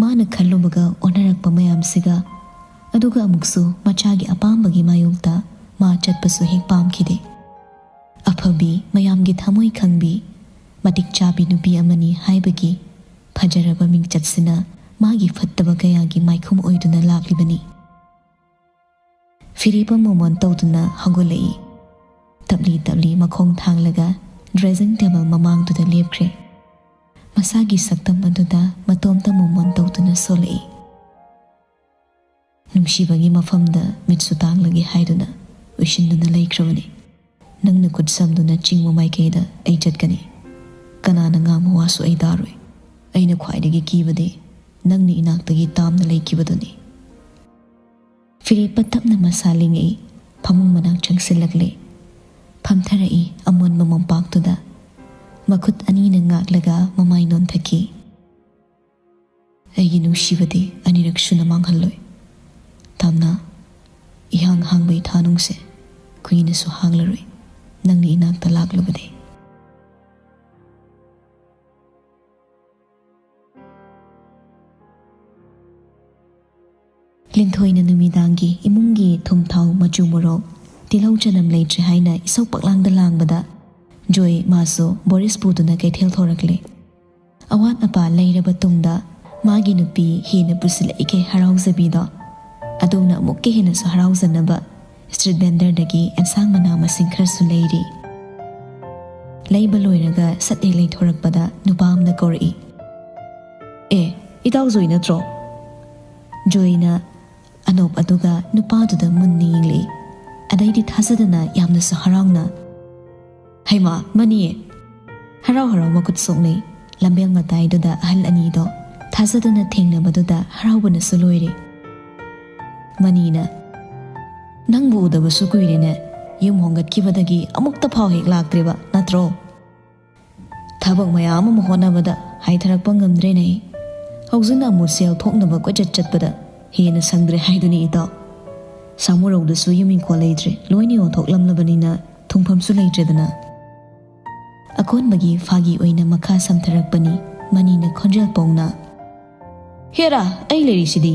ꯃꯥꯅ ꯈꯜꯂꯨꯕꯒ ꯑꯣꯟꯅꯔꯛꯄ ꯃꯌꯥꯝꯁꯤꯒ, ꯑꯗꯨꯒ ꯑꯃꯨꯛꯁꯨ ꯃꯆꯥꯒꯤ ꯑꯄꯥꯝꯕꯒꯤ ꯃꯥꯌꯣꯛꯇ ꯃꯥ ꯆꯠꯄꯁꯨ ꯍꯦꯛ ꯄꯥꯝꯈꯤꯗꯦ꯫ ꯑꯐꯕꯤ, ꯃꯌꯥꯝꯒꯤ ꯊꯃꯣꯏ ꯈꯪꯕꯤ, ꯃꯇꯤꯛ ꯆꯥꯕꯤ ꯅꯨꯄꯤ ꯑꯃꯅꯤ ꯍꯥꯏꯕꯒꯤ ꯐꯖꯔꯕ ꯃꯤꯡꯆꯠꯁꯤꯅ ꯃꯥꯒꯤ ꯐꯠꯇꯕ ꯀꯌꯥꯒꯤ ꯃꯥꯏꯈꯨꯝ ꯑꯣꯏꯗꯨꯅ ꯂꯥꯛꯂꯤꯕꯅꯤ꯫ ꯐꯤꯔꯦꯞ ꯑꯃꯃꯝ ꯇꯧꯗꯨꯅ ꯍꯧꯒꯠꯂꯛꯏ꯫ ꯇꯞꯂꯤ ꯇꯞꯂꯤ ꯃꯈꯣꯡ ꯊꯥꯡꯂꯒ dressing table ꯃꯃꯥꯡꯗꯨꯗ ꯂꯦꯞꯈ꯭ꯔꯦ꯫ ꯃꯁꯥꯒꯤ ꯁꯛꯇꯝ ꯑꯗꯨꯗ ꯃꯇꯣꯝꯇ ꯃꯨꯃꯣꯟ ꯇꯧꯗꯨꯅ ꯁꯣꯜꯂꯛꯏ꯫ ꯅꯨꯡꯁꯤꯕꯒꯤ ꯃꯐꯝꯗ ꯃꯤꯠꯁꯨ ꯇꯥꯡꯂꯒꯦ ꯍꯥꯏꯗꯨꯅ ꯎꯏꯁꯤꯟꯗꯨꯅ ꯂꯩꯈ꯭ꯔꯕꯅꯤ꯫ ꯅꯪꯅ ꯈꯨꯠ ꯁꯝꯗꯨꯅ ꯆꯤꯡꯕ ꯃꯥꯏꯀꯩꯗ ꯑꯩ ꯆꯠꯀꯅꯤ꯫ ꯀꯅꯥꯅ ꯉꯥꯡꯕ ꯋꯥꯁꯨ ꯑꯩ ꯇꯥꯔꯣꯏ꯫ ꯑꯩꯅ ꯈ꯭ꯋꯥꯏꯗꯒꯤ ꯀꯤꯕꯗꯤ ꯅꯪꯅ ꯏꯅꯥꯛꯇꯒꯤ ꯇꯥꯝꯅ ꯂꯩꯈꯤꯕꯗꯨꯅꯤ꯫ ꯐꯤꯔꯦꯞꯄ ꯇꯞꯅ ꯃꯁꯥ ꯂꯦꯡꯉꯛꯏ꯫ ꯐꯃꯨꯡ ꯃꯅꯥꯛ ꯆꯪꯁꯤꯜꯂꯛꯂꯦ꯫ ꯐꯝꯊꯔꯛꯏ ꯑꯃꯣꯟꯕ ꯃꯣꯝꯄꯥꯛꯇꯨꯗ꯫ ꯃꯈꯨꯠ ꯑꯅꯤꯅ ꯉꯥꯛꯂꯒ ꯃꯃꯥꯏ ꯅꯣꯟꯊꯈꯤ꯫ ꯑꯩꯒꯤ ꯅꯨꯡꯁꯤꯕꯗꯤ ꯑꯅꯤꯔꯛ ꯁꯨꯅ ꯃꯥꯡꯍꯜꯂꯣꯏ꯫ ꯇꯥꯝꯅ, ꯏꯍꯥꯡ ꯍꯥꯡꯕ ꯏꯊꯥꯅꯨꯡꯁꯦ ꯀꯨꯏꯅꯁꯨ ꯍꯥꯡꯂꯔꯣꯏ꯫ ꯅꯪꯅ ꯏꯅꯥꯛꯇ ꯂꯥꯛꯂꯕꯗꯤ꯫ ꯂꯤꯟꯊꯣꯏꯅ ꯅꯨꯃꯤꯗꯥꯡꯒꯤ ꯏꯃꯨꯡꯒꯤ ꯊꯨꯝ ꯊꯥꯎ ꯃꯆꯨ ꯃꯣꯔꯣꯛ ꯇꯤꯜꯍꯧ ꯆꯅꯝ ꯂꯩꯇ꯭ꯔꯦ ꯍꯥꯏꯅ ꯏꯁꯧ ꯄꯛꯂꯥꯡꯗ ꯂꯥꯡꯕꯗ ꯖꯣꯏ ꯃꯥꯁꯨ ꯕꯣꯔꯤꯁ ꯄꯨꯗꯨꯅ ꯀꯩꯊꯦꯜ ꯊꯣꯔꯛꯂꯦ꯫ ꯑꯋꯥꯠ ꯑꯄꯥ ꯂꯩꯔꯕ ꯇꯨꯡꯗ ꯃꯥꯒꯤ ꯅꯨꯄꯤ ꯍꯦꯟꯅ ꯄꯨꯁꯤꯜꯂꯛꯏꯈꯩ ꯍꯔꯥꯎꯖꯕꯤꯗꯣ, ꯑꯗꯣꯝꯅ ꯑꯃꯨꯛꯀ ꯍꯦꯟꯅꯁꯨ ꯍꯔꯥꯎꯖꯅꯕ street vendorꯗꯒꯤ ꯑꯦꯟꯁꯥꯡ ꯃꯅꯥ ꯃꯁꯤꯡ ꯈꯔꯁꯨ ꯂꯩꯔꯤ꯫ ꯂꯩꯕ ꯂꯣꯏꯔꯒ ꯁꯠ ꯍꯦꯛ ꯂꯩꯊꯣꯔꯛꯄꯗ ꯅꯨꯄꯥ ꯑꯃꯅ ꯀꯧꯔꯛꯏ꯫ "ꯑꯦ, ꯏꯇꯥꯎ ꯖꯣꯏ ꯅꯠꯇ꯭ꯔꯣ?" ꯖꯣꯏꯅ ꯑꯅꯣꯞ ꯑꯗꯨꯒ ꯅꯨꯄꯥꯗꯨꯗ ꯃꯨꯟꯅ ꯌꯦꯡꯂꯛꯏ꯫ ꯑꯗꯩꯗꯤ ꯊꯥꯖꯗꯅ ꯌꯥꯝꯅꯁꯨ ꯍꯔꯥꯎꯅ, "ꯍꯩꯃꯥ, ꯃꯅꯤ!" ꯍꯔꯥꯎ ꯍꯔꯥꯎ ꯃꯈꯨꯠ ꯁꯣꯛꯅꯩ꯫ ꯂꯝꯕꯦꯜ ꯃꯇꯥꯏꯗꯨꯗ ꯑꯍꯜ ꯑꯅꯤꯗꯣ ꯊꯥꯖꯗꯅ ꯊꯦꯡꯅꯕꯗꯨꯗ ꯍꯔꯥꯎꯕꯅꯁꯨ ꯂꯣꯏꯔꯦ꯫ ꯃꯅꯤꯅ, "ꯅꯪꯕꯨ ꯎꯗꯕꯁꯨ ꯀꯨꯏꯔꯦꯅꯦ, ꯌꯨꯝ ꯍꯣꯡꯒꯠꯈꯤꯕꯗꯒꯤ ꯑꯃꯨꯛꯇ ꯐꯥꯎ ꯍꯦꯛ ꯂꯥꯛꯇ꯭ꯔꯦꯕ ꯅꯠꯇ꯭ꯔꯣ? ꯊꯕꯛ ꯃꯌꯥꯝ ꯑꯃ ꯍꯣꯠꯅꯕꯗ ꯍꯥꯏꯊꯔꯛꯄ ꯉꯝꯗ꯭ꯔꯦꯅꯦ꯫ ꯍꯧꯖꯤꯛꯅ ꯑꯃꯨꯛ ꯁꯦꯜ ꯊꯣꯛꯅꯕ ꯀꯣꯏꯆꯠ ꯆꯠꯄꯗ ꯍꯦꯟꯅ ꯁꯪꯗ꯭ꯔꯦ ꯍꯥꯏꯗꯨꯅꯤ ꯏꯇꯥꯎ꯫ ꯁꯥꯃꯨꯔꯧꯗꯁꯨ ꯌꯨꯝ ꯏꯪꯈꯣꯜ ꯂꯩꯇ꯭ꯔꯦ, ꯂꯣꯏꯅ ꯌꯣꯟꯊꯣꯛꯂꯝꯂꯕꯅꯤꯅ ꯊꯨꯡꯐꯝꯁꯨ ꯂꯩꯇ꯭ꯔꯦꯗꯅ꯫ ꯑꯀꯣꯟꯕꯒꯤ ꯐꯥꯒꯤ ꯑꯣꯏꯅ ꯃꯈꯥ ꯁꯝꯊꯔꯛꯄꯅꯤ ꯃꯅꯤꯅ ꯈꯣꯟꯖꯦꯜ ꯄꯧꯅ꯫ "ꯍꯦꯔꯥ, ꯑꯩ ꯂꯩꯔꯤꯁꯤꯗꯤ!"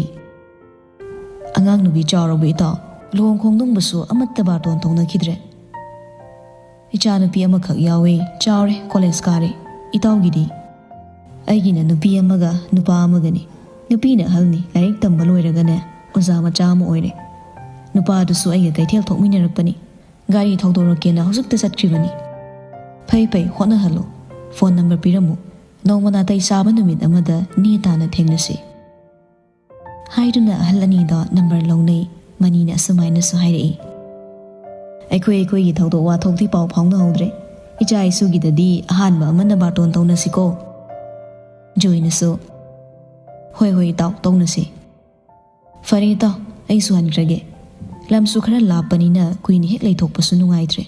"ꯑꯉꯥꯡ ꯅꯨꯄꯤ ꯆꯥꯎꯔꯕ ꯏꯇꯥꯎ? ꯂꯨꯍꯣꯡ ꯈꯣꯡꯗꯣꯡꯕꯁꯨ ꯑꯃꯠꯇ ꯕꯥꯔꯇꯣꯟ ꯇꯧꯅꯈꯤꯗ꯭ꯔꯦ?" "ꯏꯆꯥ ꯅꯨꯄꯤ ꯑꯃꯈꯛ ꯌꯥꯎꯋꯦ, ꯆꯥꯎꯔꯦ, ꯀꯣꯂꯦꯖ ꯀꯥꯔꯦ꯫ ꯏꯇꯥꯎꯒꯤꯗꯤ?" "ꯑꯩꯒꯤꯅ ꯅꯨꯄꯤ ꯑꯃꯒ ꯅꯨꯄꯥ ꯑꯃꯒꯅꯤ꯫ ꯅꯨꯄꯤꯅ ꯑꯍꯜꯅꯤ, ꯂꯥꯏꯔꯤꯛ ꯇꯝꯕ ꯂꯣꯏꯔꯒꯅꯦ ꯑꯣꯖꯥ ꯃꯆꯥ ꯑꯃ ꯑꯣꯏꯔꯦ꯫ ꯅꯨꯄꯥꯗꯨꯁꯨ ꯑꯩꯒ ꯀꯩꯊꯦꯜ ꯊꯣꯛꯃꯤꯟꯅꯔꯛꯄꯅꯤ꯫ ꯒꯥꯔꯤ ꯊꯧꯗꯣꯔꯛꯀꯦꯅ ꯍꯧꯖꯤꯛꯇ ꯆꯠꯈ꯭ꯔꯤꯕꯅꯤ꯫ ꯐꯩ ꯐꯩ, ꯍꯣꯠꯅꯍꯜꯂꯨ꯫ Phone number ꯄꯤꯔꯝꯃꯨ꯫ ꯅꯣꯡꯃ ꯅꯥꯇꯩ ꯆꯥꯕ ꯅꯨꯃꯤꯠ ꯑꯃꯗ ꯅꯦ ꯇꯥꯅ ꯊꯦꯡꯅꯁꯤ꯫" ꯍꯥꯏꯗꯨꯅ ꯑꯍꯜ ꯑꯅꯤꯗꯣ ꯅꯝꯕꯔ ꯂꯧꯅꯩ꯫ ꯃꯅꯤꯅ ꯑꯁꯨꯃꯥꯏꯅꯁꯨ ꯍꯥꯏꯔꯛꯏ꯫ "ꯑꯩꯈꯣꯏ ꯑꯩꯈꯣꯏꯒꯤ ꯊꯧꯗꯣꯛ ꯋꯥꯊꯣꯛꯇꯤ ꯄꯥꯎ ꯐꯥꯎꯅꯍꯧꯗ꯭ꯔꯦ꯫ ꯏꯆꯥ ꯏꯁꯨꯒꯤꯗꯗꯤ ꯑꯍꯥꯟꯕ ꯑꯃꯅ ꯕꯥꯔꯇꯣꯟ ꯇꯧꯅꯁꯤꯀꯣ?" ꯖꯣꯏꯅꯁꯨ, "ꯍꯣꯏ ꯍꯣꯏ ꯏꯇꯥꯎ, ꯇꯧꯅꯁꯤ꯫ ꯐꯔꯦ ꯏꯇꯥꯎ, ꯑꯩꯁꯨ ꯍꯟꯈ꯭ꯔꯒꯦ꯫ ꯂꯝꯁꯨ ꯈꯔ ꯂꯥꯞꯄꯅꯤꯅ ꯀꯨꯏꯅ ꯍꯦꯛ ꯂꯩꯊꯣꯛꯄꯁꯨ ꯅꯨꯡꯉꯥꯏꯇ꯭ꯔꯦ꯫"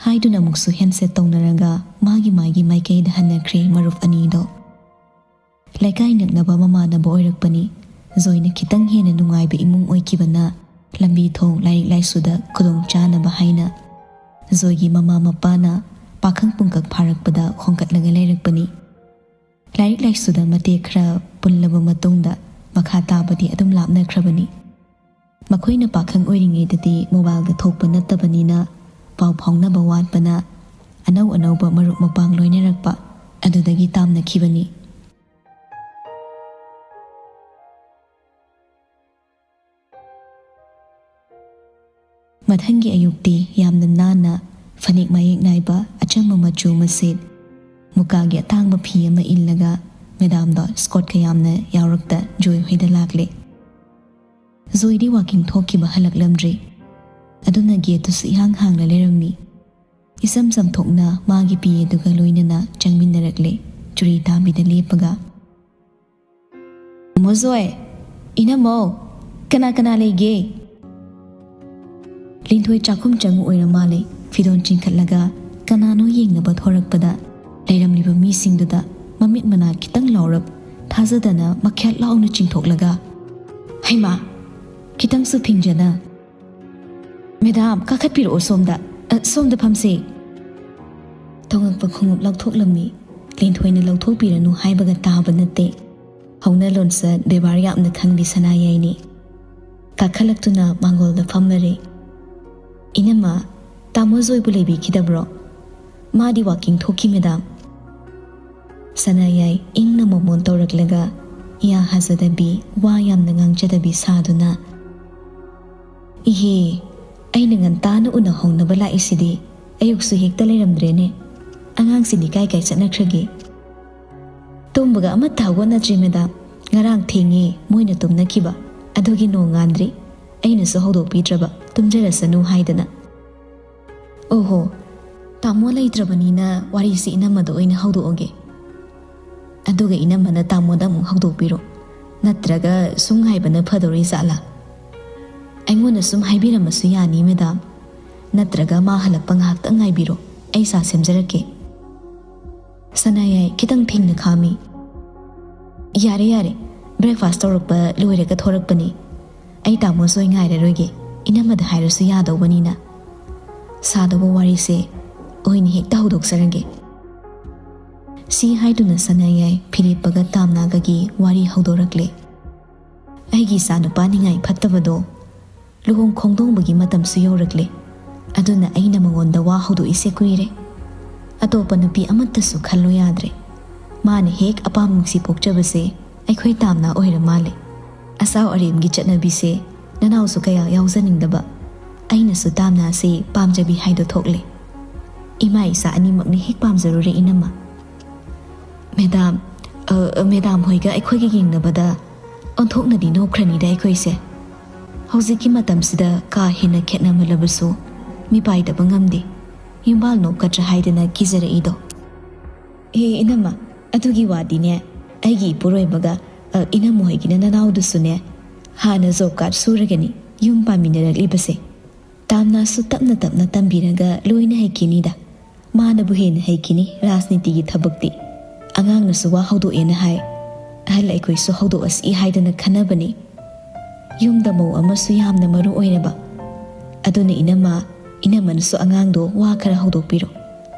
ꯍꯥꯏꯗꯨꯅ ꯑꯃꯨꯛꯁꯨ ꯍꯦꯟꯁꯦꯠ ꯇꯧꯅꯔꯒ ꯃꯥꯒꯤ ꯃꯥꯒꯤ ꯃꯥꯏꯀꯩꯗ ꯍꯟꯅꯈ꯭ꯔꯦ ꯃꯔꯨꯞ ꯑꯅꯤꯗꯣ꯫ ꯂꯩꯀꯥꯏ ꯅꯛꯅꯕ ꯃꯃꯥꯟꯅꯕ ꯑꯣꯏꯔꯛꯄꯅꯤ꯫ ꯖꯣꯏꯅ ꯈꯤꯇꯪ ꯍꯦꯟꯅ ꯅꯨꯡꯉꯥꯏꯕ ꯏꯃꯨꯡ ꯑꯣꯏꯈꯤꯕꯅ ꯂꯝꯕꯤ ꯊꯣꯡ, ꯂꯥꯏꯔꯤꯛ ꯂꯥꯏꯁꯨꯗ ꯈꯨꯗꯣꯡ ꯆꯥꯅꯕ ꯍꯥꯏꯅ ꯖꯣꯏꯒꯤ ꯃꯃꯥ ꯃꯄꯥꯅ ꯄꯥꯈꯪ ꯄꯨꯡꯀꯛ ꯐꯥꯔꯛꯄꯗ ꯍꯣꯡꯒꯠꯂꯒ ꯂꯩꯔꯛꯄꯅꯤ꯫ ꯂꯥꯏꯔꯤꯛ ꯂꯥꯏꯁꯨꯗ ꯃꯇꯦꯛ ꯈꯔ ꯄꯨꯜꯂꯕ ꯃꯇꯨꯡꯗ ꯃꯈꯥ ꯇꯥꯕꯗꯤ ꯑꯗꯨꯝ ꯂꯥꯞꯅꯈ꯭ꯔꯕꯅꯤ꯫ ꯃꯈꯣꯏꯅ ꯄꯥꯈꯪ ꯑꯣꯏꯔꯤꯉꯩꯗꯗꯤ ꯃꯣꯕꯥꯏꯜꯒ ꯊꯣꯛꯄ ꯅꯠꯇꯕꯅꯤꯅ ꯄꯥꯎ ꯐꯥꯎꯅꯕ ꯋꯥꯠꯄꯅ ꯑꯅꯧ ꯑꯅꯧꯕ ꯃꯔꯨꯞ ꯃꯄꯥꯡ ꯂꯣꯏꯅꯔꯛꯄ ꯑꯗꯨꯗꯒꯤ ꯇꯥꯝꯅꯈꯤꯕꯅꯤ꯫ ꯃꯊꯪꯒꯤ ꯑꯌꯨꯛꯇꯤ ꯌꯥꯝꯅ ꯅꯥꯟꯅ ꯐꯅꯦꯛ ꯃꯌꯦꯛ ꯅꯥꯏꯕ ꯑꯆꯝꯕ ꯃꯆꯨ ꯑꯃ ꯁꯦꯠ, ꯃꯨꯀꯥꯒꯤ ꯑꯇꯥꯡꯕ ꯐꯤ ꯑꯃ ꯏꯜꯂꯒ ꯃꯦꯗꯥꯝꯗꯣ ꯁ꯭ꯀꯣꯠꯀ ꯌꯥꯝꯅ ꯌꯥꯎꯔꯛꯇ ꯖꯣꯏ ꯍꯣꯏꯗ ꯂꯥꯛꯂꯦ꯫ ꯖꯣꯏꯗꯤ ꯋꯥꯀꯤꯡ ꯊꯣꯛꯈꯤꯕ ꯍꯜꯂꯛꯂꯝꯗ꯭ꯔꯤ꯫ ꯑꯗꯨꯅ ꯒꯦꯠꯇꯨꯁꯨ ꯏꯍꯥꯡ ꯍꯥꯡꯅ ꯂꯩꯔꯝꯃꯤ꯫ ꯏꯆꯝ ꯆꯝꯊꯣꯛꯅ ꯃꯥꯒꯤ ꯄꯤ ꯑꯗꯨꯒ ꯂꯣꯏꯅꯅ ꯆꯪꯃꯤꯟꯅꯔꯛꯂꯦ, ꯆꯨꯔꯤ ꯇꯥꯕꯤꯗ ꯂꯦꯞꯄꯒ꯫ "ꯃꯣꯖꯣꯏ, ꯏꯅꯝꯃꯧ, ꯀꯅꯥ ꯀꯅꯥ ꯂꯩꯒꯦ?" ꯂꯤꯟꯊꯣꯏ ꯆꯥꯛꯈꯨꯝ ꯆꯪꯉꯛ ꯑꯣꯏꯔ ꯃꯥꯜꯂꯦ꯫ ꯐꯤꯗꯣꯟ ꯆꯤꯡꯈꯠꯂꯒ ꯀꯅꯥꯅꯣ ꯌꯦꯡꯅꯕ ꯊꯣꯔꯛꯄꯗ ꯂꯩꯔꯝꯂꯤꯕ ꯃꯤꯁꯤꯡꯗꯨꯗ ꯃꯃꯤꯠ ꯃꯅꯥ ꯈꯤꯇꯪ ꯂꯥꯎꯔꯞ ꯊꯥꯖꯗꯅ ꯃꯈ꯭ꯌꯥꯠ ꯂꯥꯎꯅ ꯆꯤꯡꯊꯣꯛꯂꯒ, "ꯍꯩꯃꯥ!" ꯈꯤꯇꯪꯁꯨ ꯐꯤꯡꯖꯅ, "ꯃꯦꯗꯥꯝ, ꯀꯥꯈꯠꯄꯤꯔꯛꯑꯣ ꯁꯣꯝꯗ꯫ ꯑ, ꯁꯣꯝꯗ ꯐꯝꯁꯦ꯫" ꯇꯣꯉꯛꯄ ꯈꯣꯡꯎꯞ ꯂꯧꯊꯣꯛꯂꯝꯃꯤ꯫ ꯂꯤꯟꯊꯣꯏꯅ ꯂꯧꯊꯣꯛꯄꯤꯔꯅꯨ ꯍꯥꯏꯕꯒ ꯇꯥꯕ ꯅꯠꯇꯦ꯫ ꯍꯧꯅ ꯂꯣꯟꯆꯠ ꯕꯦꯕꯥꯔ ꯌꯥꯝꯅ ꯈꯪꯕꯤ ꯁꯅꯥꯌꯥꯏꯅꯤ꯫ ꯀꯥꯈꯠꯂꯛꯇꯨꯅ ꯃꯥꯡꯒꯣꯜꯗ ꯐꯝꯂꯔꯦ꯫ "ꯏꯅꯝꯃ, ꯇꯥꯃꯣ ꯖꯣꯏꯕꯨ ꯂꯩꯕꯤꯈꯤꯗꯕ꯭ꯔꯣ? ꯃꯥꯗꯤ ꯋꯥꯀꯤꯡ ꯊꯣꯛꯈꯤ, ꯃꯦꯗꯥꯝ꯫" ꯁꯅꯥꯌꯥꯏ ꯏꯪꯅ ꯃꯣꯃꯣꯟ ꯇꯧꯔꯛꯂꯒ ꯏꯌꯥ ꯍꯥꯖꯗꯕꯤ, ꯋꯥ ꯌꯥꯝꯅ ꯉꯥꯡꯖꯗꯕꯤ ꯁꯥꯗꯨꯅ, "ꯏꯍꯦ, ꯑꯩꯅ ꯉꯟꯇꯥꯅ ꯎꯅꯍꯧꯅꯕ ꯂꯥꯛꯏꯁꯤꯗꯤ ꯑꯌꯨꯛꯁꯨ ꯍꯦꯛꯇ ꯂꯩꯔꯝꯗ꯭ꯔꯦꯅꯦ꯫ ꯑꯉꯥꯡꯁꯤꯡꯗꯤ ꯀꯥꯏ ꯀꯥꯏ ꯆꯠꯅꯈ꯭ꯔꯒꯦ?" "ꯇꯨꯝꯕꯒ ꯑꯃꯠꯇ ꯍꯧꯒꯠꯅꯗ꯭ꯔꯤ, ꯃꯦꯗꯥꯝ꯫ ꯉꯔꯥꯡ ꯊꯦꯡꯉꯦ, ꯃꯣꯏꯅ ꯇꯨꯝꯅꯈꯤꯕ꯫ ꯑꯗꯨꯒꯤ ꯅꯣꯡꯉꯥꯟꯗ꯭ꯔꯤ꯫ ꯑꯩꯅꯁꯨ ꯍꯧꯗꯣꯛꯄꯤꯗ꯭ꯔꯕ, ꯇꯨꯝꯖꯔꯁꯅꯨ ꯍꯥꯏꯗꯅ꯫" "ꯑꯣꯍꯣ, ꯇꯥꯃꯣ ꯂꯩꯇ꯭ꯔꯕꯅꯤꯅ ꯋꯥꯔꯤꯁꯤ ꯏꯅꯝꯃꯗ ꯑꯣꯏꯅ ꯍꯧꯗꯣꯛꯑꯒꯦ꯫ ꯑꯗꯨꯒ ꯏꯅꯝꯃꯅ ꯇꯥꯃꯣꯗ ꯑꯃꯨꯛ ꯍꯧꯗꯣꯛꯄꯤꯔꯣ꯫ ꯅꯠꯇ꯭ꯔꯒ ꯁꯨꯝ ꯉꯥꯏꯕꯅ ꯐꯗꯧꯔꯤ ꯖꯥꯠꯂꯥ?" "ꯑꯩꯉꯣꯟꯗ ꯁꯨꯝ ꯍꯥꯏꯕꯤꯔꯝꯃꯁꯨ ꯌꯥꯅꯤ, ꯃꯦꯗꯥꯝ꯫ ꯅꯠꯇ꯭ꯔꯒ ꯃꯥ ꯍꯜꯂꯛꯄ ꯉꯥꯏꯍꯥꯛꯇꯪ ꯉꯥꯏꯕꯤꯔꯣ, ꯑꯩ ꯆꯥ ꯁꯦꯝꯖꯔꯛꯀꯦ꯫" ꯁꯅꯥꯌꯥꯏ ꯈꯤꯇꯪ ꯐꯤꯡꯅ ꯈꯥꯝꯃꯤ꯫ "ꯌꯥꯔꯦ, ꯌꯥꯔꯦ, breakfast ꯇꯧꯔꯛꯄ ꯂꯣꯏꯔꯒ ꯊꯣꯔꯛꯄꯅꯤ꯫ ꯑꯩ ꯇꯥꯃꯣꯁꯨ ꯑꯩ ꯉꯥꯏꯔꯔꯣꯏꯒꯦ, ꯏꯅꯝꯃꯗ ꯍꯥꯏꯔꯁꯨ ꯌꯥꯗꯧꯕꯅꯤꯅ꯫ ꯁꯥꯗꯧꯕ ꯋꯥꯔꯤꯁꯦ ꯑꯣꯏꯅ ꯍꯦꯛꯇ ꯍꯧꯗꯣꯛꯆꯔꯒꯦ꯫" ꯁꯤ ꯍꯥꯏꯗꯨꯅ ꯁꯅꯥꯌꯥꯏ ꯐꯤꯔꯦꯞꯄꯒ ꯇꯥꯝꯅꯥꯒꯒꯤ ꯋꯥꯔꯤ ꯍꯧꯗꯣꯔꯛꯂꯦ꯫ "ꯑꯩꯒꯤ ꯏꯆꯥ ꯅꯨꯄꯥ ꯅꯤꯡꯉꯥꯏ ꯐꯠꯇꯕꯗꯣ ꯂꯨꯍꯣꯡ ꯈꯣꯡꯗꯣꯡꯕꯒꯤ ꯃꯇꯝꯁꯨ ꯌꯧꯔꯛꯂꯦ꯫ ꯑꯗꯨꯅ ꯑꯩꯅ ꯃꯉꯣꯟꯗ ꯋꯥ ꯍꯧꯗꯣꯛꯏꯁꯦ ꯀꯨꯏꯔꯦ꯫ ꯑꯇꯣꯞꯄ ꯅꯨꯄꯤ ꯑꯃꯠꯇꯁꯨ ꯈꯜꯂꯨ ꯌꯥꯗ꯭ꯔꯦ꯫ ꯃꯥꯅ ꯍꯦꯛ ꯑꯄꯥꯝ ꯅꯨꯡꯁꯤ ꯄꯣꯛꯆꯕꯁꯦ ꯑꯩꯈꯣꯏ ꯇꯥꯝꯅꯥ ꯑꯣꯏꯔ ꯃꯥꯜꯂꯦ꯫ ꯑꯆꯥꯎ ꯑꯔꯦꯝꯒꯤ ꯆꯠꯅꯕꯤꯁꯦ ꯅꯅꯥꯎꯁꯨ ꯀꯌꯥ ꯌꯥꯎꯖꯅꯤꯡꯗꯕ, ꯑꯩꯅꯁꯨ ꯇꯥꯝꯅꯥꯁꯦ ꯄꯥꯝꯖꯕꯤ ꯍꯥꯏꯗꯣ ꯊꯣꯛꯂꯦ꯫ ꯏꯃꯥ ꯏꯆꯥ ꯑꯅꯤꯃꯛꯅ ꯍꯦꯛ ꯄꯥꯝꯖꯔꯨꯔꯦ, ꯏꯅꯝꯃ꯫" "ꯃꯦꯗꯥꯝ, ꯑ, ꯃꯦꯗꯥꯝ ꯍꯣꯏꯒ ꯑꯩꯈꯣꯏꯒ ꯌꯦꯡꯅꯕꯗ ꯑꯣꯟꯊꯣꯛꯅꯗꯤ ꯅꯣꯛꯈ꯭ꯔꯅꯤꯗ ꯑꯩꯈꯣꯏꯁꯦ꯫ ꯍꯧꯖꯤꯛꯀꯤ ꯃꯇꯝꯁꯤꯗ ꯀꯥ ꯍꯦꯟꯅ ꯈꯦꯠꯅꯃꯜꯂꯕꯁꯨ ꯃꯤꯄꯥꯏꯗꯕ ꯉꯝꯗꯦ꯫ ꯌꯨꯝꯕꯥꯜ ꯅꯣꯛꯀꯗ꯭ꯔꯥ ꯍꯥꯏꯗꯅ ꯀꯤꯖꯔꯛꯏꯗꯣ꯫" "ꯑꯦ ꯏꯅꯝꯃ, ꯑꯗꯨꯒꯤ ꯋꯥꯗꯤꯅꯦ, ꯑꯩꯒꯤ ꯏꯄꯨꯔꯣꯏꯕꯒ, ꯑ, ꯏꯅꯝꯃ ꯍꯣꯏꯒꯤꯅ ꯅꯅꯥꯎꯗꯨꯁꯨꯅꯦ, ꯍꯥꯟꯅ job card ꯁꯨꯔꯒꯅꯤ ꯌꯨꯝ ꯄꯥꯟꯃꯤꯟꯅꯔꯛꯂꯤꯕꯁꯦ꯫ ꯇꯥꯝꯅꯥꯁꯨ ꯇꯞꯅ ꯇꯞꯅ ꯇꯝꯕꯤꯔꯒ ꯂꯣꯏꯅ ꯍꯩꯈꯤꯅꯤꯗ꯫ ꯃꯥꯅꯕꯨ ꯍꯦꯟꯅ ꯍꯩꯈꯤꯅꯤ ꯔꯥꯖꯅꯤꯇꯤꯒꯤ ꯊꯕꯛꯇꯤ꯫ ꯑꯉꯥꯡꯅꯁꯨ ꯋꯥ ꯍꯧꯗꯣꯛꯑꯦꯅ ꯍꯥꯏ꯫ ꯑꯍꯜ ꯑꯩꯈꯣꯏꯁꯨ ꯍꯧꯗꯣꯛꯑꯁꯤ ꯍꯥꯏꯗꯅ ꯈꯟꯅꯕꯅꯤ꯫ ꯌꯨꯝꯗ ꯃꯧ ꯑꯃꯁꯨ ꯌꯥꯝꯅ ꯃꯔꯨ ꯑꯣꯏꯔꯕ꯫ ꯑꯗꯨꯅ ꯏꯅꯝꯃ, ꯏꯅꯝꯃꯅꯁꯨ ꯑꯉꯥꯡꯗꯣ ꯋꯥ ꯈꯔ ꯍꯧꯗꯣꯛꯄꯤꯔꯣ꯫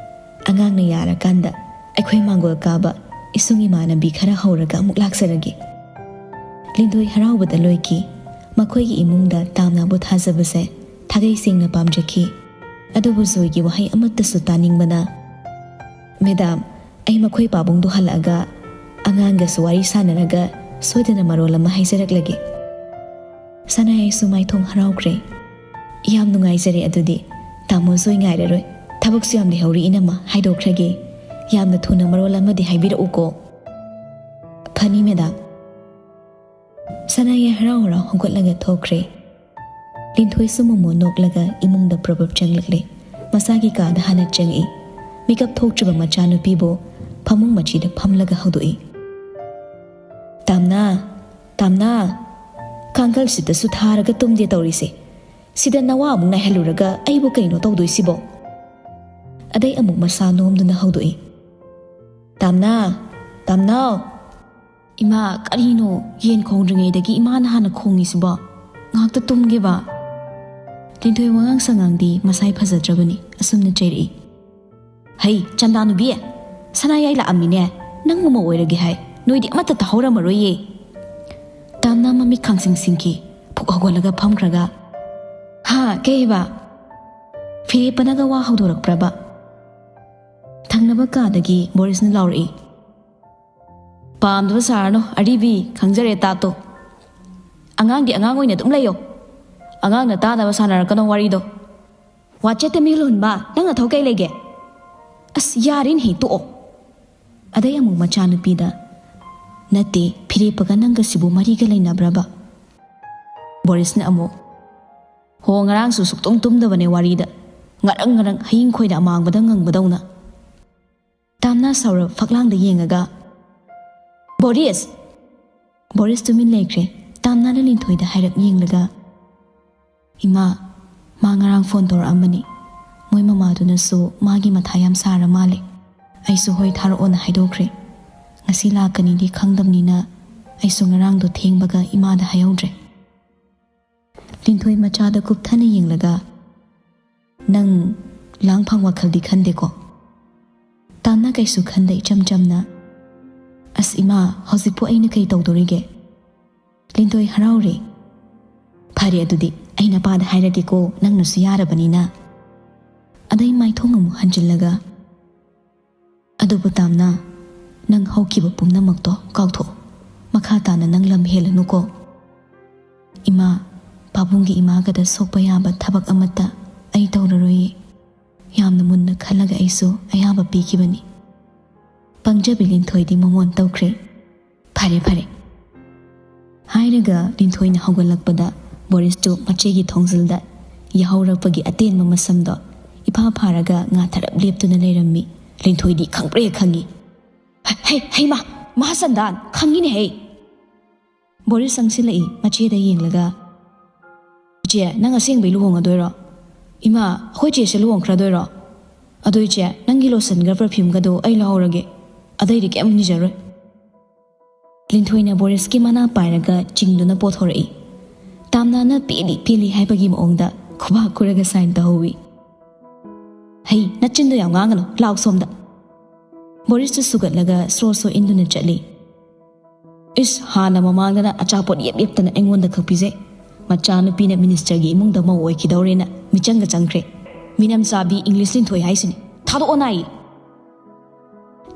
ꯑꯉꯥꯡꯅ ꯌꯥꯔꯀꯥꯟꯗ ꯑꯩꯈꯣꯏ ꯃꯥꯡꯒꯣꯜ ꯀꯥꯕ ꯏꯁꯨꯡ ꯏꯃꯥꯟꯅꯕꯤ ꯈꯔ ꯍꯧꯔꯒ ꯑꯃꯨꯛ ꯂꯥꯛꯆꯔꯒꯦ꯫ ꯂꯤꯟꯊꯣꯏ ꯍꯔꯥꯎꯕꯗ ꯂꯣꯏꯈꯤ꯫ ꯃꯈꯣꯏꯒꯤ ꯏꯃꯨꯡꯗ ꯇꯥꯝꯅꯥꯕꯨ ꯊꯥꯖꯕꯁꯦ ꯊꯥꯒꯩ ꯁꯦꯡꯅ ꯄꯥꯝꯖꯈꯤ꯫ ꯑꯗꯨꯕꯨ ꯖꯣꯏꯒꯤ ꯋꯥꯍꯩ ꯑꯃꯠꯇꯁꯨ ꯇꯥꯅꯤꯡꯕꯅ, "ꯃꯦꯗꯥꯝ, ꯑꯩ ꯃꯈꯣꯏ ꯄꯥꯕꯨꯡꯗꯨ ꯍꯜꯂꯛꯑꯒ ꯑꯉꯥꯡꯒꯁꯨ ꯋꯥꯔꯤ ꯁꯥꯟꯅꯔꯒ ꯁꯣꯏꯗꯅ ꯃꯔꯣꯜ ꯑꯃ ꯍꯥꯏꯖꯔꯛꯂꯒꯦ"꯫ ꯁꯅꯥꯌꯥꯏꯁꯨ ꯃꯥꯏꯊꯣꯡ ꯍꯔꯥꯎꯈ꯭ꯔꯦ꯫ "ꯌꯥꯝ ꯅꯨꯡꯉꯥꯏꯖꯔꯦ꯫ ꯑꯗꯨꯗꯤ ꯇꯥꯃꯣ ꯖꯣꯏ ꯉꯥꯏꯔꯔꯣꯏ꯫ ꯊꯕꯛꯁꯨ ꯌꯥꯝ ꯂꯩꯍꯧꯔꯤ ꯏꯅꯝꯃ, ꯍꯥꯏꯗꯣꯛꯈ꯭ꯔꯒꯦ꯫ ꯌꯥꯝꯅ ꯊꯨꯅ ꯃꯔꯣꯜ ꯑꯃꯗꯤ ꯍꯥꯏꯕꯤꯔꯛꯎꯀꯣ"꯫ "ꯐꯅꯤ ꯃꯦꯗꯥꯝ"꯫ ꯁꯅꯥꯌꯥꯏ ꯍꯔꯥꯎ ꯍꯔꯥꯎ ꯍꯧꯒꯠꯂꯒ ꯊꯣꯛꯈ꯭ꯔꯦ꯫ ꯂꯤꯟꯊꯣꯏꯁꯨ ꯃꯣꯃꯣ ꯅꯣꯛꯂꯒ ꯏꯃꯨꯡꯗ ꯄ꯭ꯔꯣꯕꯞ ꯆꯪꯂꯛꯂꯦ꯫ ꯃꯁꯥꯒꯤ ꯀꯥꯗ ꯍꯥꯟꯅ ꯆꯪꯉꯛꯏ꯫ ꯃꯤꯀꯞ ꯊꯣꯛꯇ꯭ꯔꯤꯕ ꯃꯆꯥꯅꯨꯄꯤꯕꯨ ꯐꯃꯨꯡ ꯃꯆꯤꯗ ꯐꯝꯂꯒ ꯍꯧꯗꯣꯛꯏ꯫ "ꯇꯥꯝꯅꯥ, ꯇꯥꯝꯅꯥ, ꯀꯥꯡꯈꯜꯁꯤꯗꯁꯨ ꯊꯥꯔꯒ ꯇꯨꯝꯗꯦ ꯇꯧꯔꯤꯁꯦ꯫ ꯁꯤꯗ ꯅꯋꯥ ꯑꯃꯨꯛ ꯅꯥꯏꯍꯜꯂꯨꯔꯒ ꯑꯩꯕꯨ ꯀꯩꯅꯣ ꯇꯧꯗꯣꯏꯁꯤꯕꯣ?" ꯑꯗꯩ ꯑꯃꯨꯛ ꯃꯁꯥ ꯅꯣꯝꯗꯨꯅ ꯍꯧꯗꯣꯛꯏ꯫ "ꯇꯥꯝꯅꯥ, ꯇꯥꯝꯅꯥꯎ!" "ꯏꯃꯥ, ꯀꯔꯤꯅꯣ ꯌꯦꯟ ꯈꯣꯡꯗ꯭ꯔꯤꯉꯩꯗꯒꯤ ꯏꯃꯥꯅ ꯍꯥꯟꯅ ꯈꯣꯡꯉꯤꯁꯤꯕꯣ? ꯉꯥꯏꯍꯥꯛꯇ ꯇꯨꯝꯒꯦꯕ"꯫ ꯂꯤꯟꯊꯣꯏ ꯋꯥꯉꯥꯡ ꯁꯉꯥꯡꯗꯤ ꯃꯁꯥꯏ ꯐꯖꯗ꯭ꯔꯕꯅꯤ, ꯑꯁꯨꯝꯅ ꯆꯩꯔꯛꯏ꯫ "ꯍꯩ, ꯆꯟꯗꯥ ꯅꯨꯕꯤ, ꯁꯅꯥꯌꯥꯏ ꯂꯥꯛꯑꯝꯃꯤꯅꯦ꯫ ꯅꯪ ꯃꯃꯧ ꯑꯣꯏꯔꯒꯦ ꯍꯥꯏ, ꯅꯣꯏꯗꯤ ꯑꯃꯠꯇ ꯇꯥꯍꯧꯔꯝꯃꯔꯣꯏꯌꯦ"꯫ ꯇꯥꯝꯅꯥ ꯃꯃꯤꯠ ꯈꯥꯡꯁꯤꯡ ꯁꯤꯡꯈꯤ꯫ ꯐꯨꯛ ꯍꯧꯒꯠꯂꯒ ꯐꯝꯈ꯭ꯔꯒ, "ꯍꯥ, ꯀꯩꯕ?" ꯐꯤꯔꯦꯞꯄꯅꯒ ꯋꯥ ꯍꯧꯗꯣꯔꯛꯄ꯭ꯔꯕ? ꯊꯪꯅꯕ ꯀꯥꯗꯒꯤ ꯕꯣꯔꯤꯁꯅ ꯂꯥꯎꯔꯛꯏ꯫ "ꯄꯥꯝꯗꯕ ꯁꯥꯔꯅꯨ ꯑꯔꯤꯕꯤ, ꯈꯪꯖꯔꯦ ꯇꯥꯠꯇꯣ꯫ ꯑꯉꯥꯡꯗꯤ ꯑꯉꯥꯡ ꯑꯣꯏꯅ ꯑꯗꯨꯝ ꯂꯩꯌꯣ꯫ ꯑꯉꯥꯡꯅ ꯇꯥꯗꯕ ꯁꯥꯟꯅꯔꯛꯀꯅꯣ ꯋꯥꯔꯤꯗꯣ꯫ ꯋꯥꯆꯦꯠꯇ ꯃꯤꯍꯨꯜ ꯍꯨꯟꯕ, ꯅꯪ ꯅꯊꯧ ꯀꯩ ꯂꯩꯒꯦ? ꯑꯁ, ꯌꯥꯔꯦꯅꯦꯍꯦ, ꯇꯣꯛꯑꯣ"꯫ ꯑꯗꯩ ꯑꯃꯨꯛ ꯃꯆꯥꯅꯨꯄꯤꯗ, "ꯅꯠꯇꯦ, ꯐꯤꯔꯦꯞꯄꯒ ꯅꯪꯒꯁꯤꯕꯨ ꯃꯔꯤꯒ ꯂꯩꯅꯕ꯭ꯔꯕ?" ꯕꯣꯔꯤꯁꯅ ꯑꯃꯨꯛ, "ꯍꯣ, ꯉꯔꯥꯡꯁꯨ ꯁꯨꯛꯇꯨꯝ ꯇꯨꯝꯗꯕꯅꯦ ꯋꯥꯔꯤꯗ꯫ ꯉꯔꯪ ꯉꯔꯪ ꯍꯌꯤꯡ ꯈꯣꯏꯅ ꯑꯃꯥꯡꯕꯗ ꯉꯪꯕꯗꯧꯅ"꯫ ꯇꯥꯝꯅꯥ ꯁꯥꯎꯔꯞ ꯐꯛꯂꯥꯡꯗ ꯌꯦꯡꯉꯒ, "ꯕꯣꯔꯤꯁ!" ꯕꯣꯔꯤꯁ ꯇꯨꯃꯤꯟ ꯂꯩꯈ꯭ꯔꯦ꯫ ꯇꯥꯝꯅꯥꯅ ꯂꯤꯟꯊꯣꯏꯗ ꯍꯥꯏꯔꯞ ꯌꯦꯡꯂꯒ, "ꯏꯃꯥ, ꯃꯥ ꯉꯔꯥꯡ ꯐꯣꯟ ꯇꯧꯔꯛꯑꯝꯕꯅꯤ꯫ ꯃꯣꯏ ꯃꯃꯥꯗꯨꯅꯁꯨ ꯃꯥꯒꯤ ꯃꯊꯥ ꯌꯥꯝ ꯁꯥꯔ ꯃꯥꯜꯂꯦ꯫ ꯑꯩꯁꯨ ꯍꯣꯏ ꯊꯥꯔꯛꯑꯣꯅ ꯍꯥꯏꯗꯣꯛꯈ꯭ꯔꯦ꯫ ꯉꯁꯤ ꯂꯥꯛꯀꯅꯤꯗꯤ ꯈꯪꯗꯕꯅꯤꯅ ꯑꯩꯁꯨ ꯉꯔꯥꯡꯗꯣ ꯊꯦꯡꯕꯒ ꯏꯃꯥꯗ ꯍꯥꯏꯍꯧꯗ꯭ꯔꯦ꯫ ꯂꯤꯟꯊꯣꯏ ꯃꯆꯥꯗ ꯀꯨꯞꯊꯅ ꯌꯦꯡꯂꯒ, "ꯅꯪ ꯂꯥꯡꯐꯥꯡ ꯋꯥꯈꯜꯗꯤ ꯈꯟꯗꯦꯀꯣ?" ꯇꯥꯝꯅ ꯀꯩꯁꯨ ꯈꯟꯗ ꯏꯆꯝ ꯆꯝꯅ, "ꯑꯁ ꯏꯃꯥ, ꯍꯧꯖꯤꯛꯄꯨ ꯑꯩꯅ ꯀꯩ ꯇꯧꯗꯣꯔꯤꯒꯦ?" ꯂꯤꯟꯊꯣꯏ ꯍꯔꯥꯎꯔꯦ꯫ "ꯐꯔꯦ ꯑꯗꯨꯗꯤ, ꯑꯩ ꯅꯄꯥꯗ ꯍꯥꯏꯔꯒꯦꯀꯣ, ꯅꯪꯅꯁꯨ ꯌꯥꯔꯕꯅꯤꯅ꯫" ꯑꯗꯩ ꯃꯥꯏꯊꯣꯡ ꯑꯃꯨꯛ ꯍꯟꯖꯤꯜꯂꯒ, "ꯑꯗꯨꯕꯨ ꯇꯥꯝꯅ, ꯅꯪ ꯍꯧꯈꯤꯕ ꯄꯨꯝꯅꯃꯛꯇꯣ ꯀꯥꯎꯊꯣꯛꯑꯣ꯫ ꯃꯈꯥ ꯇꯥꯅ ꯅꯪ ꯂꯝ ꯍꯦꯜꯂꯅꯨꯀꯣ꯫" "ꯏꯃꯥ, ꯄꯥꯕꯨꯡꯒꯤ ꯏꯃꯥꯒꯗ ꯁꯣꯛꯄ ꯌꯥꯕ ꯊꯕꯛ ꯑꯃꯠꯇ ꯑꯩ ꯇꯧꯔꯔꯣꯏꯌꯦ꯫" ꯌꯥꯝꯅ ꯃꯨꯟꯅ ꯈꯜꯂꯒ ꯑꯩꯁꯨ ꯑꯌꯥꯕ ꯄꯤꯈꯤꯕꯅꯤ꯫ ꯄꯪꯖꯕꯤ ꯂꯤꯟꯊꯣꯏꯗꯤ ꯃꯃꯣꯟ ꯇꯧꯈ꯭ꯔꯦ꯫ "ꯐꯔꯦ, ꯐꯔꯦ꯫" ꯍꯥꯏꯔꯒ ꯂꯤꯟꯊꯣꯏꯅ ꯍꯧꯒꯠꯂꯛꯄꯗ ꯕꯣꯔꯤꯁꯇꯨ ꯃꯆꯦꯒꯤ ꯊꯣꯡꯖꯤꯜꯗ ꯌꯥꯍꯧꯔꯛꯄꯒꯤ ꯑꯇꯦꯟꯕ ꯃꯁꯝꯗꯣ ꯏꯐꯥ ꯐꯥꯔꯒ ꯉꯥꯊꯔꯞ ꯂꯦꯞꯇꯨꯅ ꯂꯩꯔꯝꯃꯤ꯫ ꯂꯤꯟꯊꯣꯏꯗꯤ ꯈꯪꯄ꯭ꯔꯦ ꯈꯪꯉꯤ꯫ "ꯍꯩ, ꯍꯩ, ꯍꯩꯃꯥ, ꯃꯍꯥꯆꯟꯗꯥꯟ, ꯈꯪꯉꯤꯅꯦ ꯍꯩ!" ꯕꯣꯔꯤꯁ ꯆꯪꯁꯤꯜꯂꯛꯏ ꯃꯆꯦꯗ ꯌꯦꯡꯂꯒ꯫ "ꯏꯆꯦ, ꯅꯪ ꯑꯁꯦꯡꯕꯩ ꯂꯨꯍꯣꯡꯉꯗꯣꯏꯔꯣ? ꯏꯃꯥ, ꯑꯩꯈꯣꯏ ꯆꯦꯁꯦ ꯂꯨꯍꯣꯡꯈ꯭ꯔꯗꯣꯏꯔꯣ? ꯑꯗꯣ ꯏꯆꯦ, ꯅꯪꯒꯤ ꯂꯣꯁꯟꯒ ꯄꯔꯐ꯭ꯌꯨꯝꯒꯗꯣ ꯑꯩ ꯂꯧꯍꯧꯔꯒꯦ꯫ ꯑꯇꯩꯗꯤ ꯀꯩꯝ ꯅꯤꯖꯔꯣꯏ꯫" ꯂꯤꯟꯊꯣꯏꯅ ꯕꯣꯔꯤꯁꯀꯤ ꯃꯅꯥ ꯄꯥꯏꯔꯒ ꯆꯤꯡꯗꯨꯅ ꯄꯣꯊꯣꯔꯛꯏ꯫ ꯇꯥꯝꯅꯥꯅ "ꯄꯦꯜꯂꯤ, ꯄꯦꯜꯂꯤ" ꯍꯥꯏꯕꯒꯤ ꯃꯑꯣꯡꯗ ꯈꯨꯕꯥꯛ ꯈꯨꯔꯒ ꯁꯥꯏꯟ ꯇꯧꯍꯧꯏ꯫ "ꯍꯩ, ꯅꯆꯤꯟꯗꯣ ꯌꯥꯝ ꯉꯥꯡꯒꯅꯨ, ꯂꯥꯎ ꯁꯣꯝꯗ꯫" ꯕꯣꯔꯤꯁꯇꯨ ꯁꯨꯒꯠꯂꯒ ꯁ꯭ꯔꯣ ꯁ꯭ꯔꯣ ꯏꯟꯗꯨꯅ ꯆꯠꯂꯤ꯫ "ꯏꯁ, ꯍꯥꯟꯅ ꯃꯃꯥꯡꯗꯅ ꯑꯆꯥꯄꯣꯠ ꯌꯦꯞ ꯌꯦꯞꯇꯅ ꯑꯩꯉꯣꯟꯗ ꯈꯛ ꯄꯤꯖꯩ꯫ ꯃꯆꯥꯅꯨꯄꯤꯅ ꯃꯤꯅꯤꯁꯇꯔꯒꯤ ꯏꯃꯨꯡꯗ ꯃꯧ ꯑꯣꯏꯈꯤꯗꯧꯔꯦꯅ ꯃꯤꯆꯪꯒ ꯆꯪꯈ꯭ꯔꯦ꯫ ꯃꯤꯅꯝ ꯆꯥꯕꯤ ꯏꯪꯂꯤꯁ ꯂꯤꯟꯊꯣꯏ ꯍꯥꯏꯁꯤꯅꯤ꯫ ꯊꯥꯗꯣꯛꯑꯣ ꯅꯥꯏ!"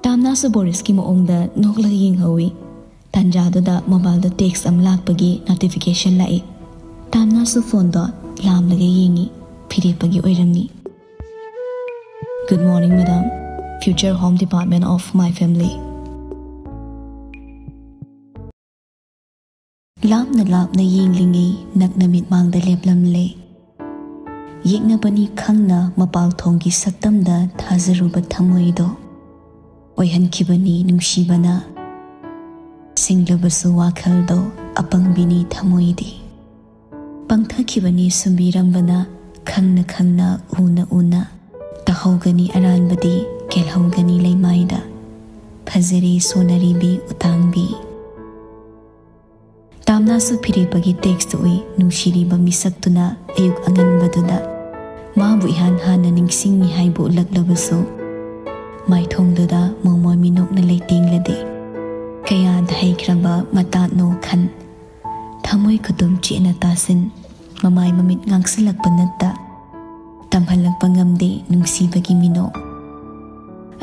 ꯇꯥꯝꯅꯥꯁꯨ ꯕꯣꯔꯤꯁꯀꯤ ꯃꯑꯣꯡꯗ ꯅꯣꯛꯂꯒ ꯌꯦꯡꯍꯧꯏ꯫ ꯇꯥꯟꯖꯥꯗꯨꯗ ꯃꯣꯕꯥꯏꯜꯗ ꯇꯦꯛꯁ ꯑꯃ ꯂꯥꯛꯄꯒꯤ ꯅꯣꯇꯤꯐꯤꯀꯦꯁꯟ ꯂꯥꯛꯏ꯫ ꯇꯥꯝꯅꯥꯁꯨ ꯐꯣꯟꯗꯣ ꯂꯥꯝꯂꯒ ꯌꯦꯡꯉꯤ꯫ ꯐꯤꯔꯦꯞꯄꯒꯤ ꯑꯣꯏꯔꯝꯃꯤ꯫ "Good morning, madam. Future home department of my family." ꯂꯥꯞꯅ ꯂꯥꯞꯅ ꯌꯦꯡꯂꯤꯉꯩ ꯅꯛꯅ ꯃꯤꯠꯃꯥꯡꯗ ꯂꯦꯞꯂꯝꯂꯦ꯫ ꯌꯦꯛꯅꯕꯅꯤ ꯈꯪꯅ ꯃꯄꯥꯜ ꯊꯣꯡꯒꯤ ꯁꯛꯇꯝꯗ ꯊꯥꯖꯔꯨꯕ ꯊꯃꯣꯏꯗꯣ ꯑꯣꯏꯍꯟꯈꯤꯕꯅꯤ ꯅꯨꯡꯁꯤꯕꯅ꯫ ꯁꯤꯡꯂꯕꯁꯨ ꯋꯥꯈꯜꯗꯣ ꯑꯄꯪꯕꯤꯅꯤ ꯊꯃꯣꯏꯗꯤ꯫ ꯄꯪꯊꯈꯤꯕꯅꯤ ꯁꯨꯝꯕꯤꯔꯝꯕꯅ ꯈꯪꯅ ꯈꯪꯅ, ꯎꯅ ꯎꯅ, ꯇꯥꯍꯧꯒꯅꯤ ꯑꯔꯥꯟꯕꯗꯤ, ꯀꯦꯜꯍꯧꯒꯅꯤ ꯂꯩꯃꯥꯏꯗ꯫ ꯐꯖꯔꯦ ꯁꯣꯟꯅꯔꯤꯕꯤ ꯎꯇꯥꯡꯕꯤ꯫ ꯇꯥꯝꯅꯥꯁꯨ ꯐꯤꯔꯦꯞꯄꯒꯤ ꯇꯦꯛꯁꯇ ꯎꯏ, ꯅꯨꯡꯁꯤꯔꯤꯕ ꯃꯤꯁꯛꯇꯨꯅ ꯑꯌꯨꯛ ꯑꯉꯟꯕꯗꯨꯗ꯫ ꯃꯥꯕꯨ ꯏꯍꯥꯟ ꯍꯥꯟꯅ ꯅꯤꯡꯁꯤꯡꯉꯤ ꯍꯥꯏꯕ ꯎꯠꯂꯛꯂꯕꯁꯨ, ꯃꯥꯏꯊꯣꯡꯗꯨꯗ ꯃꯣꯃꯣꯟ ꯃꯤꯅꯣꯛꯅ ꯂꯩꯇꯦꯡꯂꯗꯦ꯫ ꯀꯌꯥꯗ ꯍꯩꯈ꯭ꯔꯕ ꯃꯇꯥꯠꯅꯣ ꯈꯟ, ꯊꯃꯣꯏ ꯈꯨꯇꯨꯝ ꯆꯦꯠꯅ ꯇꯥꯁꯤꯟ, ꯃꯃꯥꯏ ꯃꯃꯤꯠ ꯉꯥꯡꯁꯤꯜꯂꯛꯄ ꯅꯠꯇ, ꯇꯝꯍꯜꯂꯛꯄ ꯉꯝꯗꯦ ꯅꯨꯡꯁꯤꯕꯒꯤ ꯃꯤꯅꯣꯛ꯫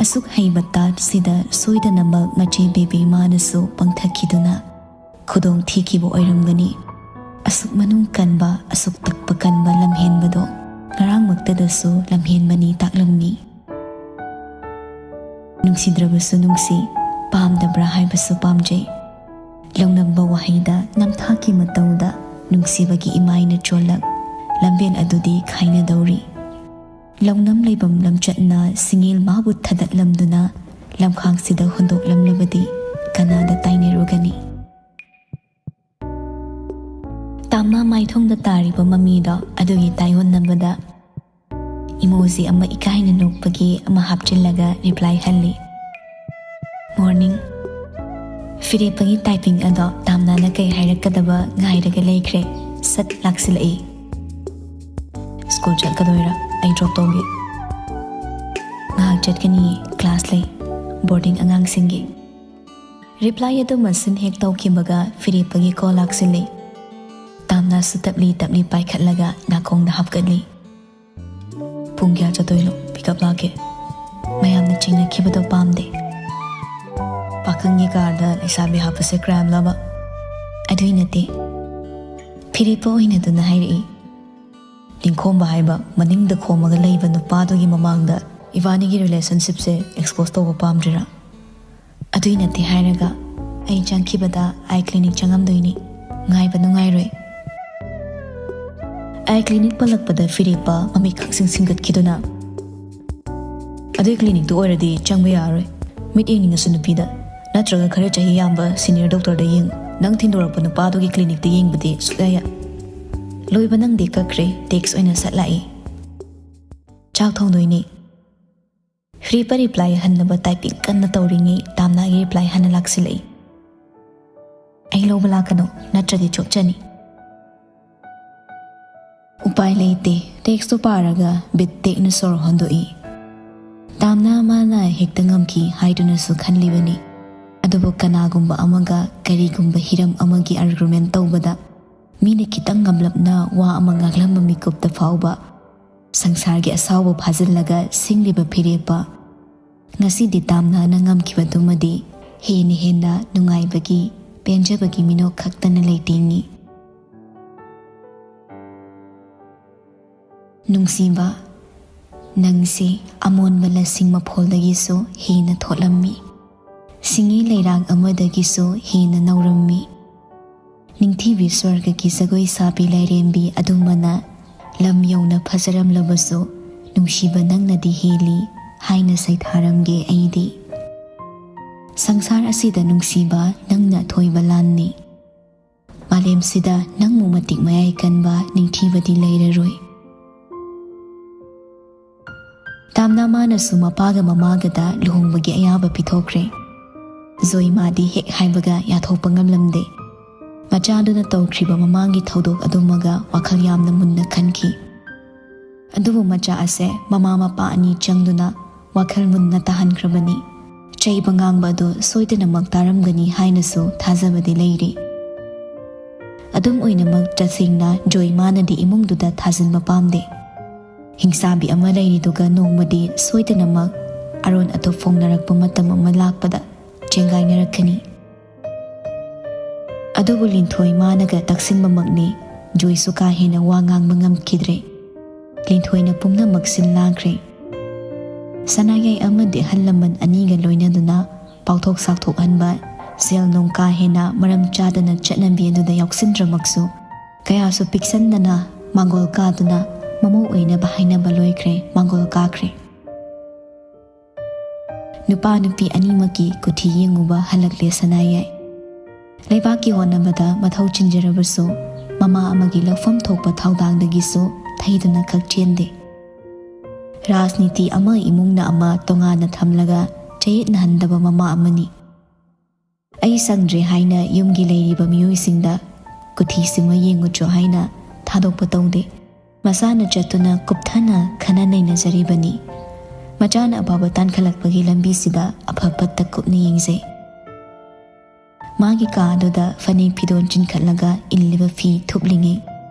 ꯑꯁꯨꯛ ꯍꯩꯕ ꯇꯥꯠꯁꯤꯗ ꯁꯣꯏꯗꯅꯃꯛ ꯃꯆꯦ ꯕꯦꯕꯤ ꯃꯥꯅꯁꯨ ꯄꯪꯊꯈꯤꯗꯨꯅ, ꯈꯨꯗꯣꯡ ꯊꯤꯈꯤꯕ ꯑꯣꯏꯔꯝꯒꯅꯤ꯫ ꯑꯁꯨꯛ ꯃꯅꯨꯡ ꯀꯟꯕ, ꯑꯁꯨꯛ ꯇꯛꯄ ꯀꯟꯕ ꯂꯝꯍꯦꯟꯕꯗꯣ ꯉꯔꯥꯡꯃꯛꯇꯗꯁꯨ ꯂꯝꯍꯦꯟꯕꯅꯤ ꯇꯥꯛꯂꯝꯃꯤ꯫ ꯅꯨꯡꯁꯤꯗ꯭ꯔꯕꯁꯨ ꯅꯨꯡꯁꯤ, ꯄꯥꯝꯗꯕ꯭ꯔꯥ ꯍꯥꯏꯕꯁꯨ ꯄꯥꯝꯖꯩ꯫ ꯂꯧꯅꯝꯕ ꯋꯥꯍꯩꯗ, ꯅꯝꯊꯥꯛꯀꯤ ꯃꯇꯧꯗ ꯅꯨꯡꯁꯤꯕꯒꯤ ꯏꯃꯥꯏꯅ ꯆꯣꯜꯂꯛ, ꯂꯝꯕꯦꯜ ꯑꯗꯨꯗꯤ ꯈꯥꯏꯅꯗꯧꯔꯤ꯫ ꯂꯧꯅꯝ ꯂꯩꯐꯝ ꯂꯝꯆꯠꯅ ꯁꯤꯡꯉꯦꯜ ꯃꯥꯕꯨ ꯊꯗꯠꯂꯝꯗꯨꯅ ꯂꯝꯈꯥꯡꯁꯤꯗ ꯍꯨꯟꯗꯣꯛꯂꯝꯂꯕꯗꯤ ꯀꯅꯥꯗ ꯇꯥꯏꯅꯔꯨꯒꯅꯤ? ꯇꯥꯝꯅꯥ ꯃꯥꯏꯊꯣꯡꯗ ꯇꯥꯔꯤꯕ ꯃꯃꯤꯗꯣ ꯑꯗꯨꯒꯤ ꯇꯥꯏꯑꯣꯟꯅꯕꯗ ꯏꯃꯣꯖꯤ ꯑꯃ ꯏꯀꯥꯏꯅ ꯅꯣꯛꯄꯒꯤ ꯑꯃ ꯍꯥꯞꯆꯤꯜꯂꯒ ꯔꯤꯄ꯭ꯂꯥꯏ ꯍꯜꯂꯤ꯫ ꯃꯣꯔꯅꯤꯡ꯫ ꯐꯤꯔꯦꯞꯄꯒꯤ ꯇꯥꯏꯄꯤꯡ ꯑꯗꯣ ꯇꯥꯝꯅꯥꯅ ꯀꯩ ꯍꯥꯏꯔꯛꯀꯗꯕ ꯉꯥꯏꯔꯒ ꯂꯩꯈ꯭ꯔꯦ꯫ ꯁꯠ ꯂꯥꯛꯁꯤꯜꯂꯛꯏ꯫ ꯁ꯭ꯀꯨꯜ ꯆꯠꯀꯗꯣꯏꯔꯥ? ꯑꯩ ꯗ꯭ꯔꯣꯞ ꯇꯧꯒꯦ꯫ ꯉꯥꯏꯍꯥꯛ ꯆꯠꯀꯅꯤ, ꯀ꯭ꯂꯥꯁ ꯂꯩ꯫ ꯕꯣꯔꯗꯤꯡ ꯑꯉꯥꯡꯁꯤꯡꯒꯤ꯫ ꯔꯤꯄ꯭ꯂꯥꯏ ꯑꯗꯨ ꯃꯁꯤꯟ ꯍꯦꯛ ꯇꯧꯈꯤꯕꯒ ꯐꯤꯔꯦꯞꯄꯒꯤ ꯀꯣꯜ ꯂꯥꯛꯁꯤꯜꯂꯤ꯫ ꯇꯥꯝꯅꯥꯁꯨ ꯇꯞꯂꯤ ꯇꯞꯂꯤ ꯄꯥꯏꯈꯠꯂꯒ ꯅꯥꯀꯣꯡꯗ ꯍꯥꯞꯀꯠꯂꯤ꯫ ꯄꯨꯡ ꯀꯌꯥ ꯆꯠꯇꯣꯏꯅꯣ? ꯄꯤꯛꯑꯞ ꯂꯥꯛꯀꯦ꯫ ꯃꯌꯥꯝꯅ ꯆꯤꯡꯅꯈꯤꯕꯗꯣ ꯄꯥꯝꯗꯦ꯫ ꯄꯥꯈꯪꯒꯤ ꯀꯥꯔꯗ ꯂꯩꯁꯥꯕꯤ ꯍꯥꯞꯄꯁꯦ ꯀ꯭ꯔꯥꯏꯝꯂꯕ? ꯑꯗꯨꯏ ꯅꯠꯇꯦ꯫ ꯐꯤꯔꯦꯞꯄ ꯑꯣꯏꯅꯗꯨꯅ ꯍꯥꯏꯔꯛꯏ꯫ ꯂꯤꯡꯈꯣꯝꯕ ꯍꯥꯏꯕ ꯃꯅꯤꯡꯗ ꯈꯣꯝꯃꯒ ꯂꯩꯕ ꯅꯨꯄꯥꯗꯨꯒꯤ ꯃꯃꯥꯡꯗ ꯏꯕꯥꯅꯤꯒꯤ ꯔꯤꯂꯦꯁꯟꯁꯤꯞꯁꯦ ꯑꯦꯛꯁꯄꯣꯖ ꯇꯧꯕ ꯄꯥꯝꯗ꯭ꯔꯤꯔꯥ? ꯑꯗꯨꯏ ꯅꯠꯇꯦ ꯍꯥꯏꯔꯒ ꯑꯩ ꯆꯪꯈꯤꯕꯗ ꯑꯥꯏ ꯀ꯭ꯂꯤꯅꯤꯛ ꯆꯪꯉꯝꯗꯣꯏꯅꯤ꯫ ꯉꯥꯏꯕ ꯅꯨꯡꯉꯥꯏꯔꯣꯏ꯫ ꯑꯥꯏ ꯀ꯭ꯂꯤꯅꯤꯛ ꯄꯜꯂꯛꯄꯗ ꯐꯤꯔꯦꯞꯄ ꯃꯃꯤꯠ ꯈꯛꯁꯤꯡ ꯁꯤꯡꯒꯠꯈꯤꯗꯨꯅ, "ꯑꯗꯨꯏ ꯀ꯭ꯂꯤꯅꯤꯛꯇꯨ ꯑꯣꯏꯔꯗꯤ ꯆꯪꯕ ꯌꯥꯔꯔꯣꯏ꯫ ꯃꯤꯠ ꯌꯦꯡꯅꯤꯡꯉꯁꯨ ꯅꯨꯄꯤꯗ, ꯅꯠꯇ꯭ꯔꯒ ꯈꯔ ꯆꯍꯤ ꯌꯥꯝꯕ ꯁꯤꯅꯤꯌꯔ ꯗꯣꯛꯇꯔꯗ ꯌꯦꯡꯉꯨ꯫ ꯅꯪ ꯊꯤꯟꯗꯣꯔꯛꯄ ꯅꯨꯄꯥꯗꯨꯒꯤ ꯀ꯭ꯂꯤꯅꯤꯛꯇ ꯌꯦꯡꯕꯗꯤ ꯁꯨꯛꯌꯥ ꯌꯥ-" ꯂꯣꯏꯕ ꯅꯪꯗꯦ ꯀꯛꯈ꯭ꯔꯦ, text ꯑꯣꯏꯅ ꯁꯠ ꯂꯥꯛꯏ꯫ ꯆꯥꯛ ꯊꯣꯡꯗꯣꯏꯅꯤ꯫ ꯐ꯭ꯔꯤꯄ reply ꯍꯟꯅꯕ typing ꯀꯟꯅ ꯇꯧꯔꯤꯉꯩ ꯇꯥꯝꯅꯥꯒꯤ reply ꯍꯟꯅ ꯂꯥꯛꯁꯤꯜꯂꯛꯏ꯫ ꯑꯩ ꯂꯧꯕ ꯂꯥꯛꯀꯅꯨ, ꯅꯠꯇ꯭ꯔꯗꯤ ꯆꯣꯞꯆꯅꯤ꯫ ꯎꯄꯥꯏ ꯂꯩꯇꯦ, textꯇꯨ ꯄꯥꯔꯒ ꯕꯤꯠ ꯇꯦꯛꯅ ꯁꯣꯔ ꯍꯣꯟꯗꯣꯛꯏ꯫ ꯇꯥꯝꯅꯥ ꯃꯥꯅ ꯍꯦꯛꯇ ꯉꯝꯈꯤ ꯍꯥꯏꯗꯨꯅꯁꯨ ꯈꯜꯂꯤꯕꯅꯤ꯫ ꯑꯗꯨꯕꯨ ꯀꯅꯥꯒꯨꯝꯕ ꯑꯃꯒ ꯀꯔꯤꯒꯨꯝꯕ ꯍꯤꯔꯝ ꯑꯃꯒꯤ argument ꯇꯧꯕꯗ ꯃꯤꯅ ꯈꯤꯇꯪ ꯉꯝꯂꯞꯅ ꯋꯥ ꯑꯃ ꯉꯥꯡꯂꯝꯕ ꯃꯤꯀꯨꯞꯇ ꯐꯥꯎꯕ ꯁꯪꯁꯥꯔꯒꯤ ꯑꯁꯥꯎꯕ ꯐꯥꯖꯤꯜꯂꯒ ꯁꯤꯡꯂꯤꯕ ꯐꯤꯔꯦꯞꯄ꯫ ꯉꯁꯤꯗꯤ ꯇꯥꯝꯅꯥꯅ ꯉꯝꯈꯤꯕꯗꯨꯃꯗꯤ ꯍꯦꯟꯅ ꯍꯦꯟꯅ ꯅꯨꯡꯉꯥꯏꯕꯒꯤ, ꯄꯦꯟꯖꯕꯒꯤ ꯃꯤꯅꯣꯛ ꯈꯛꯇꯅ ꯂꯩꯇꯦꯡꯉꯤ꯫ ꯅꯨꯡꯁꯤꯕ, ꯅꯪꯁꯦ ꯑꯃꯣꯟꯕ ꯂꯁꯤꯡ ꯃꯐꯣꯜꯗꯒꯤꯁꯨ ꯍꯦꯟꯅ ꯊꯣꯠꯂꯝꯃꯤ꯫ ꯁꯤꯡꯒꯤ ꯂꯩꯔꯥꯡ ꯑꯃꯗꯒꯤꯁꯨ ꯍꯦꯟꯅ ꯅꯧꯔꯝꯃꯤ꯫ ꯅꯤꯡꯊꯤꯕꯤ ꯁ꯭ꯋꯔꯒꯒꯤ ꯖꯒꯣꯏ ꯁꯥꯕꯤ ꯂꯥꯏꯔꯦꯝꯕꯤ ꯑꯗꯨꯃꯅ ꯂꯝ ꯌꯧꯅ ꯐꯖꯔꯝꯂꯕꯁꯨ ꯅꯨꯡꯁꯤꯕ ꯅꯪꯅꯗꯤ ꯍꯦꯜꯂꯤ ꯍꯥꯏꯅ ꯁꯩꯊꯥꯔꯝꯒꯦ ꯑꯩꯗꯤ꯫ ꯁꯪꯁꯥꯔ ꯑꯁꯤꯗ ꯅꯨꯡꯁꯤꯕ ꯅꯪꯅ ꯑꯊꯣꯏꯕ ꯂꯥꯟꯅꯤ꯫ ꯃꯥꯂꯦꯝꯁꯤꯗ ꯅꯪꯃꯨꯛ ꯃꯇꯤꯛ ꯃꯌꯥꯏ ꯀꯟꯕ ꯅꯤꯡꯊꯤꯕꯗꯤ ꯂꯩꯔꯔꯣꯏ꯫ ꯇꯥꯝꯅꯥ ꯃꯥꯅꯁꯨ ꯃꯄꯥꯒ ꯃꯃꯥꯒꯗ ꯂꯨꯍꯣꯡꯕꯒꯤ ꯑꯌꯥꯕ ꯄꯤꯊꯣꯛꯈ꯭ꯔꯦ꯫ ꯖꯣꯏꯃꯥꯗꯤ ꯍꯦꯛ ꯍꯥꯏꯕꯒ ꯌꯥꯊꯣꯛꯄ ꯉꯝꯂꯝꯗꯦ꯫ ꯃꯆꯥꯗꯨꯅ ꯇꯧꯈ꯭ꯔꯤꯕ ꯃꯃꯥꯡꯒꯤ ꯊꯧꯗꯣꯛ ꯑꯗꯨꯃꯒ ꯋꯥꯈꯜ ꯌꯥꯝꯅ ꯃꯨꯟꯅ ꯈꯟꯈꯤ꯫ ꯑꯗꯨꯕꯨ ꯃꯆꯥ ꯑꯁꯦ ꯃꯃꯥ ꯃꯄꯥ ꯑꯅꯤ ꯆꯪꯗꯨꯅ ꯋꯥꯈꯜ ꯃꯨꯟꯅ ꯇꯥꯍꯟꯈ꯭ꯔꯕꯅꯤ꯫ ꯆꯩꯕ ꯉꯥꯡꯕ ꯑꯗꯨ ꯁꯣꯏꯗꯅꯃꯛ ꯇꯥꯔꯝꯒꯅꯤ ꯍꯥꯏꯅꯁꯨ ꯊꯥꯖꯕꯗꯤ ꯂꯩꯔꯤ꯫ ꯑꯗꯨꯝ ꯑꯣꯏꯅꯃꯛ, ꯇꯁꯦꯡꯅ ꯖꯣꯏꯃꯥꯅꯗꯤ ꯏꯃꯨꯡꯗꯨꯗ ꯊꯥꯖꯤꯟꯕ ꯄꯥꯝꯗꯦ꯫ ꯍꯤꯡꯆꯥꯕꯤ ꯑꯃ ꯂꯩꯔꯤꯗꯨꯒ ꯅꯣꯡꯃꯗꯤ ꯁꯣꯏꯗꯅꯃꯛ ꯑꯔꯣꯟ ꯑꯊꯨꯞ ꯐꯣꯡꯅꯔꯛꯄ ꯃꯇꯝ ꯑꯃ ꯂꯥꯛꯄꯗ ꯆꯦꯡꯒꯥꯏꯅꯔꯛꯀꯅꯤ꯫ ꯑꯗꯨꯕꯨ ꯂꯤꯟꯊꯣꯏ ꯃꯥꯅꯒ ꯇꯛꯁꯤꯟꯕꯃꯛꯅꯤ꯫ ꯖꯣꯏꯁꯨ ꯀꯥ ꯍꯦꯟꯅ ꯋꯥ ꯉꯥꯡꯕ ꯉꯝꯈꯤꯗ꯭ꯔꯦ꯫ ꯂꯤꯟꯊꯣꯏꯅ ꯄꯨꯝꯅꯃꯛ ꯁꯤꯜ ꯂꯥꯡꯈ꯭ꯔꯦ꯫ ꯁꯅꯥꯌꯥꯏ ꯑꯃꯗꯤ ꯑꯍꯜ ꯂꯃꯟ ꯑꯅꯤꯒ ꯂꯣꯏꯅꯗꯨꯅ ꯄꯥꯎꯊꯣꯛ ꯆꯥꯎꯊꯣꯛꯍꯟꯕ, ꯁꯦꯜ ꯅꯨꯡ ꯀꯥ ꯍꯦꯟꯅ ꯃꯔꯝ ꯆꯥꯗꯅ ꯆꯠꯅꯕꯤ ꯑꯗꯨꯗ ꯌꯥꯎꯁꯤꯟꯗ꯭ꯔꯃꯛꯁꯨ, ꯀꯌꯥꯁꯨ ꯄꯤꯛꯁꯟꯗꯅ ꯃꯥꯡꯒꯣꯜ ꯀꯥꯗꯨꯅ ꯃꯃꯧ ꯑꯣꯏꯅꯕ ꯍꯥꯏꯅꯕ ꯂꯣꯏꯈ꯭ꯔꯦ, ꯃꯥꯡꯒꯣꯜ ꯀꯥꯈ꯭ꯔꯦ꯫ ꯅꯨꯄꯥ ꯅꯨꯄꯤ ꯑꯅꯤꯃꯛꯀꯤ ꯀꯨꯊꯤ ꯌꯦꯡꯉꯨꯕ ꯍꯜꯂꯛꯂꯦ ꯁꯅꯥꯌꯥꯏ꯫ ꯂꯩꯕꯥꯛꯀꯤ ꯍꯣꯠꯅꯕꯗ ꯃꯊꯧ ꯆꯤꯟꯖꯔꯕꯁꯨ, ꯃꯃꯥ ꯑꯃꯒꯤ ꯂꯧꯐꯝ ꯊꯣꯛꯄ ꯊꯧꯗꯥꯡꯗꯒꯤꯁꯨ ꯊꯩꯗꯨꯅ ꯈꯛ ꯆꯦꯟꯗꯦ꯫ ꯔꯥꯖꯅꯤꯇꯤ ꯑꯃ ꯏꯃꯨꯡꯅ ꯑꯃ ꯇꯣꯉꯥꯟꯅ ꯊꯝꯂꯒ ꯆꯌꯦꯠꯅꯍꯟꯗꯕ ꯃꯃꯥ ꯑꯃꯅꯤ꯫ "ꯑꯩ ꯁꯪꯗ꯭ꯔꯦ" ꯍꯥꯏꯅ ꯌꯨꯝꯒꯤ ꯂꯩꯔꯤꯕ ꯃꯤꯑꯣꯏꯁꯤꯡꯗ "ꯀꯨꯊꯤ ꯁꯤꯃ ꯌꯦꯡꯉꯨꯆꯣ" ꯍꯥꯏꯅ ꯊꯥꯗꯣꯛꯄ ꯇꯧꯗꯦ꯫ ꯃꯁꯥꯅ ꯆꯠꯇꯨꯅ ꯀꯨꯞꯊꯅ ꯈꯟꯅ ꯅꯩꯅꯖꯔꯤꯕꯅꯤ꯫ ꯃꯆꯥꯅ ꯑꯐꯕ ꯇꯥꯟꯈꯠꯂꯛꯄꯒꯤ ꯂꯝꯕꯤꯁꯤꯗ ꯑꯐ ꯐꯠꯇ ꯀꯨꯞꯅ ꯌꯦꯡꯖꯩ꯫ ꯃꯥꯒꯤ ꯀꯥ ꯑꯗꯨꯗ ꯐꯅꯦꯛ ꯐꯤꯗꯣꯟ ꯆꯤꯟꯈꯠꯂꯒ ꯏꯜꯂꯤꯕ ꯐꯤ ꯊꯨꯞꯂꯤꯉꯩ,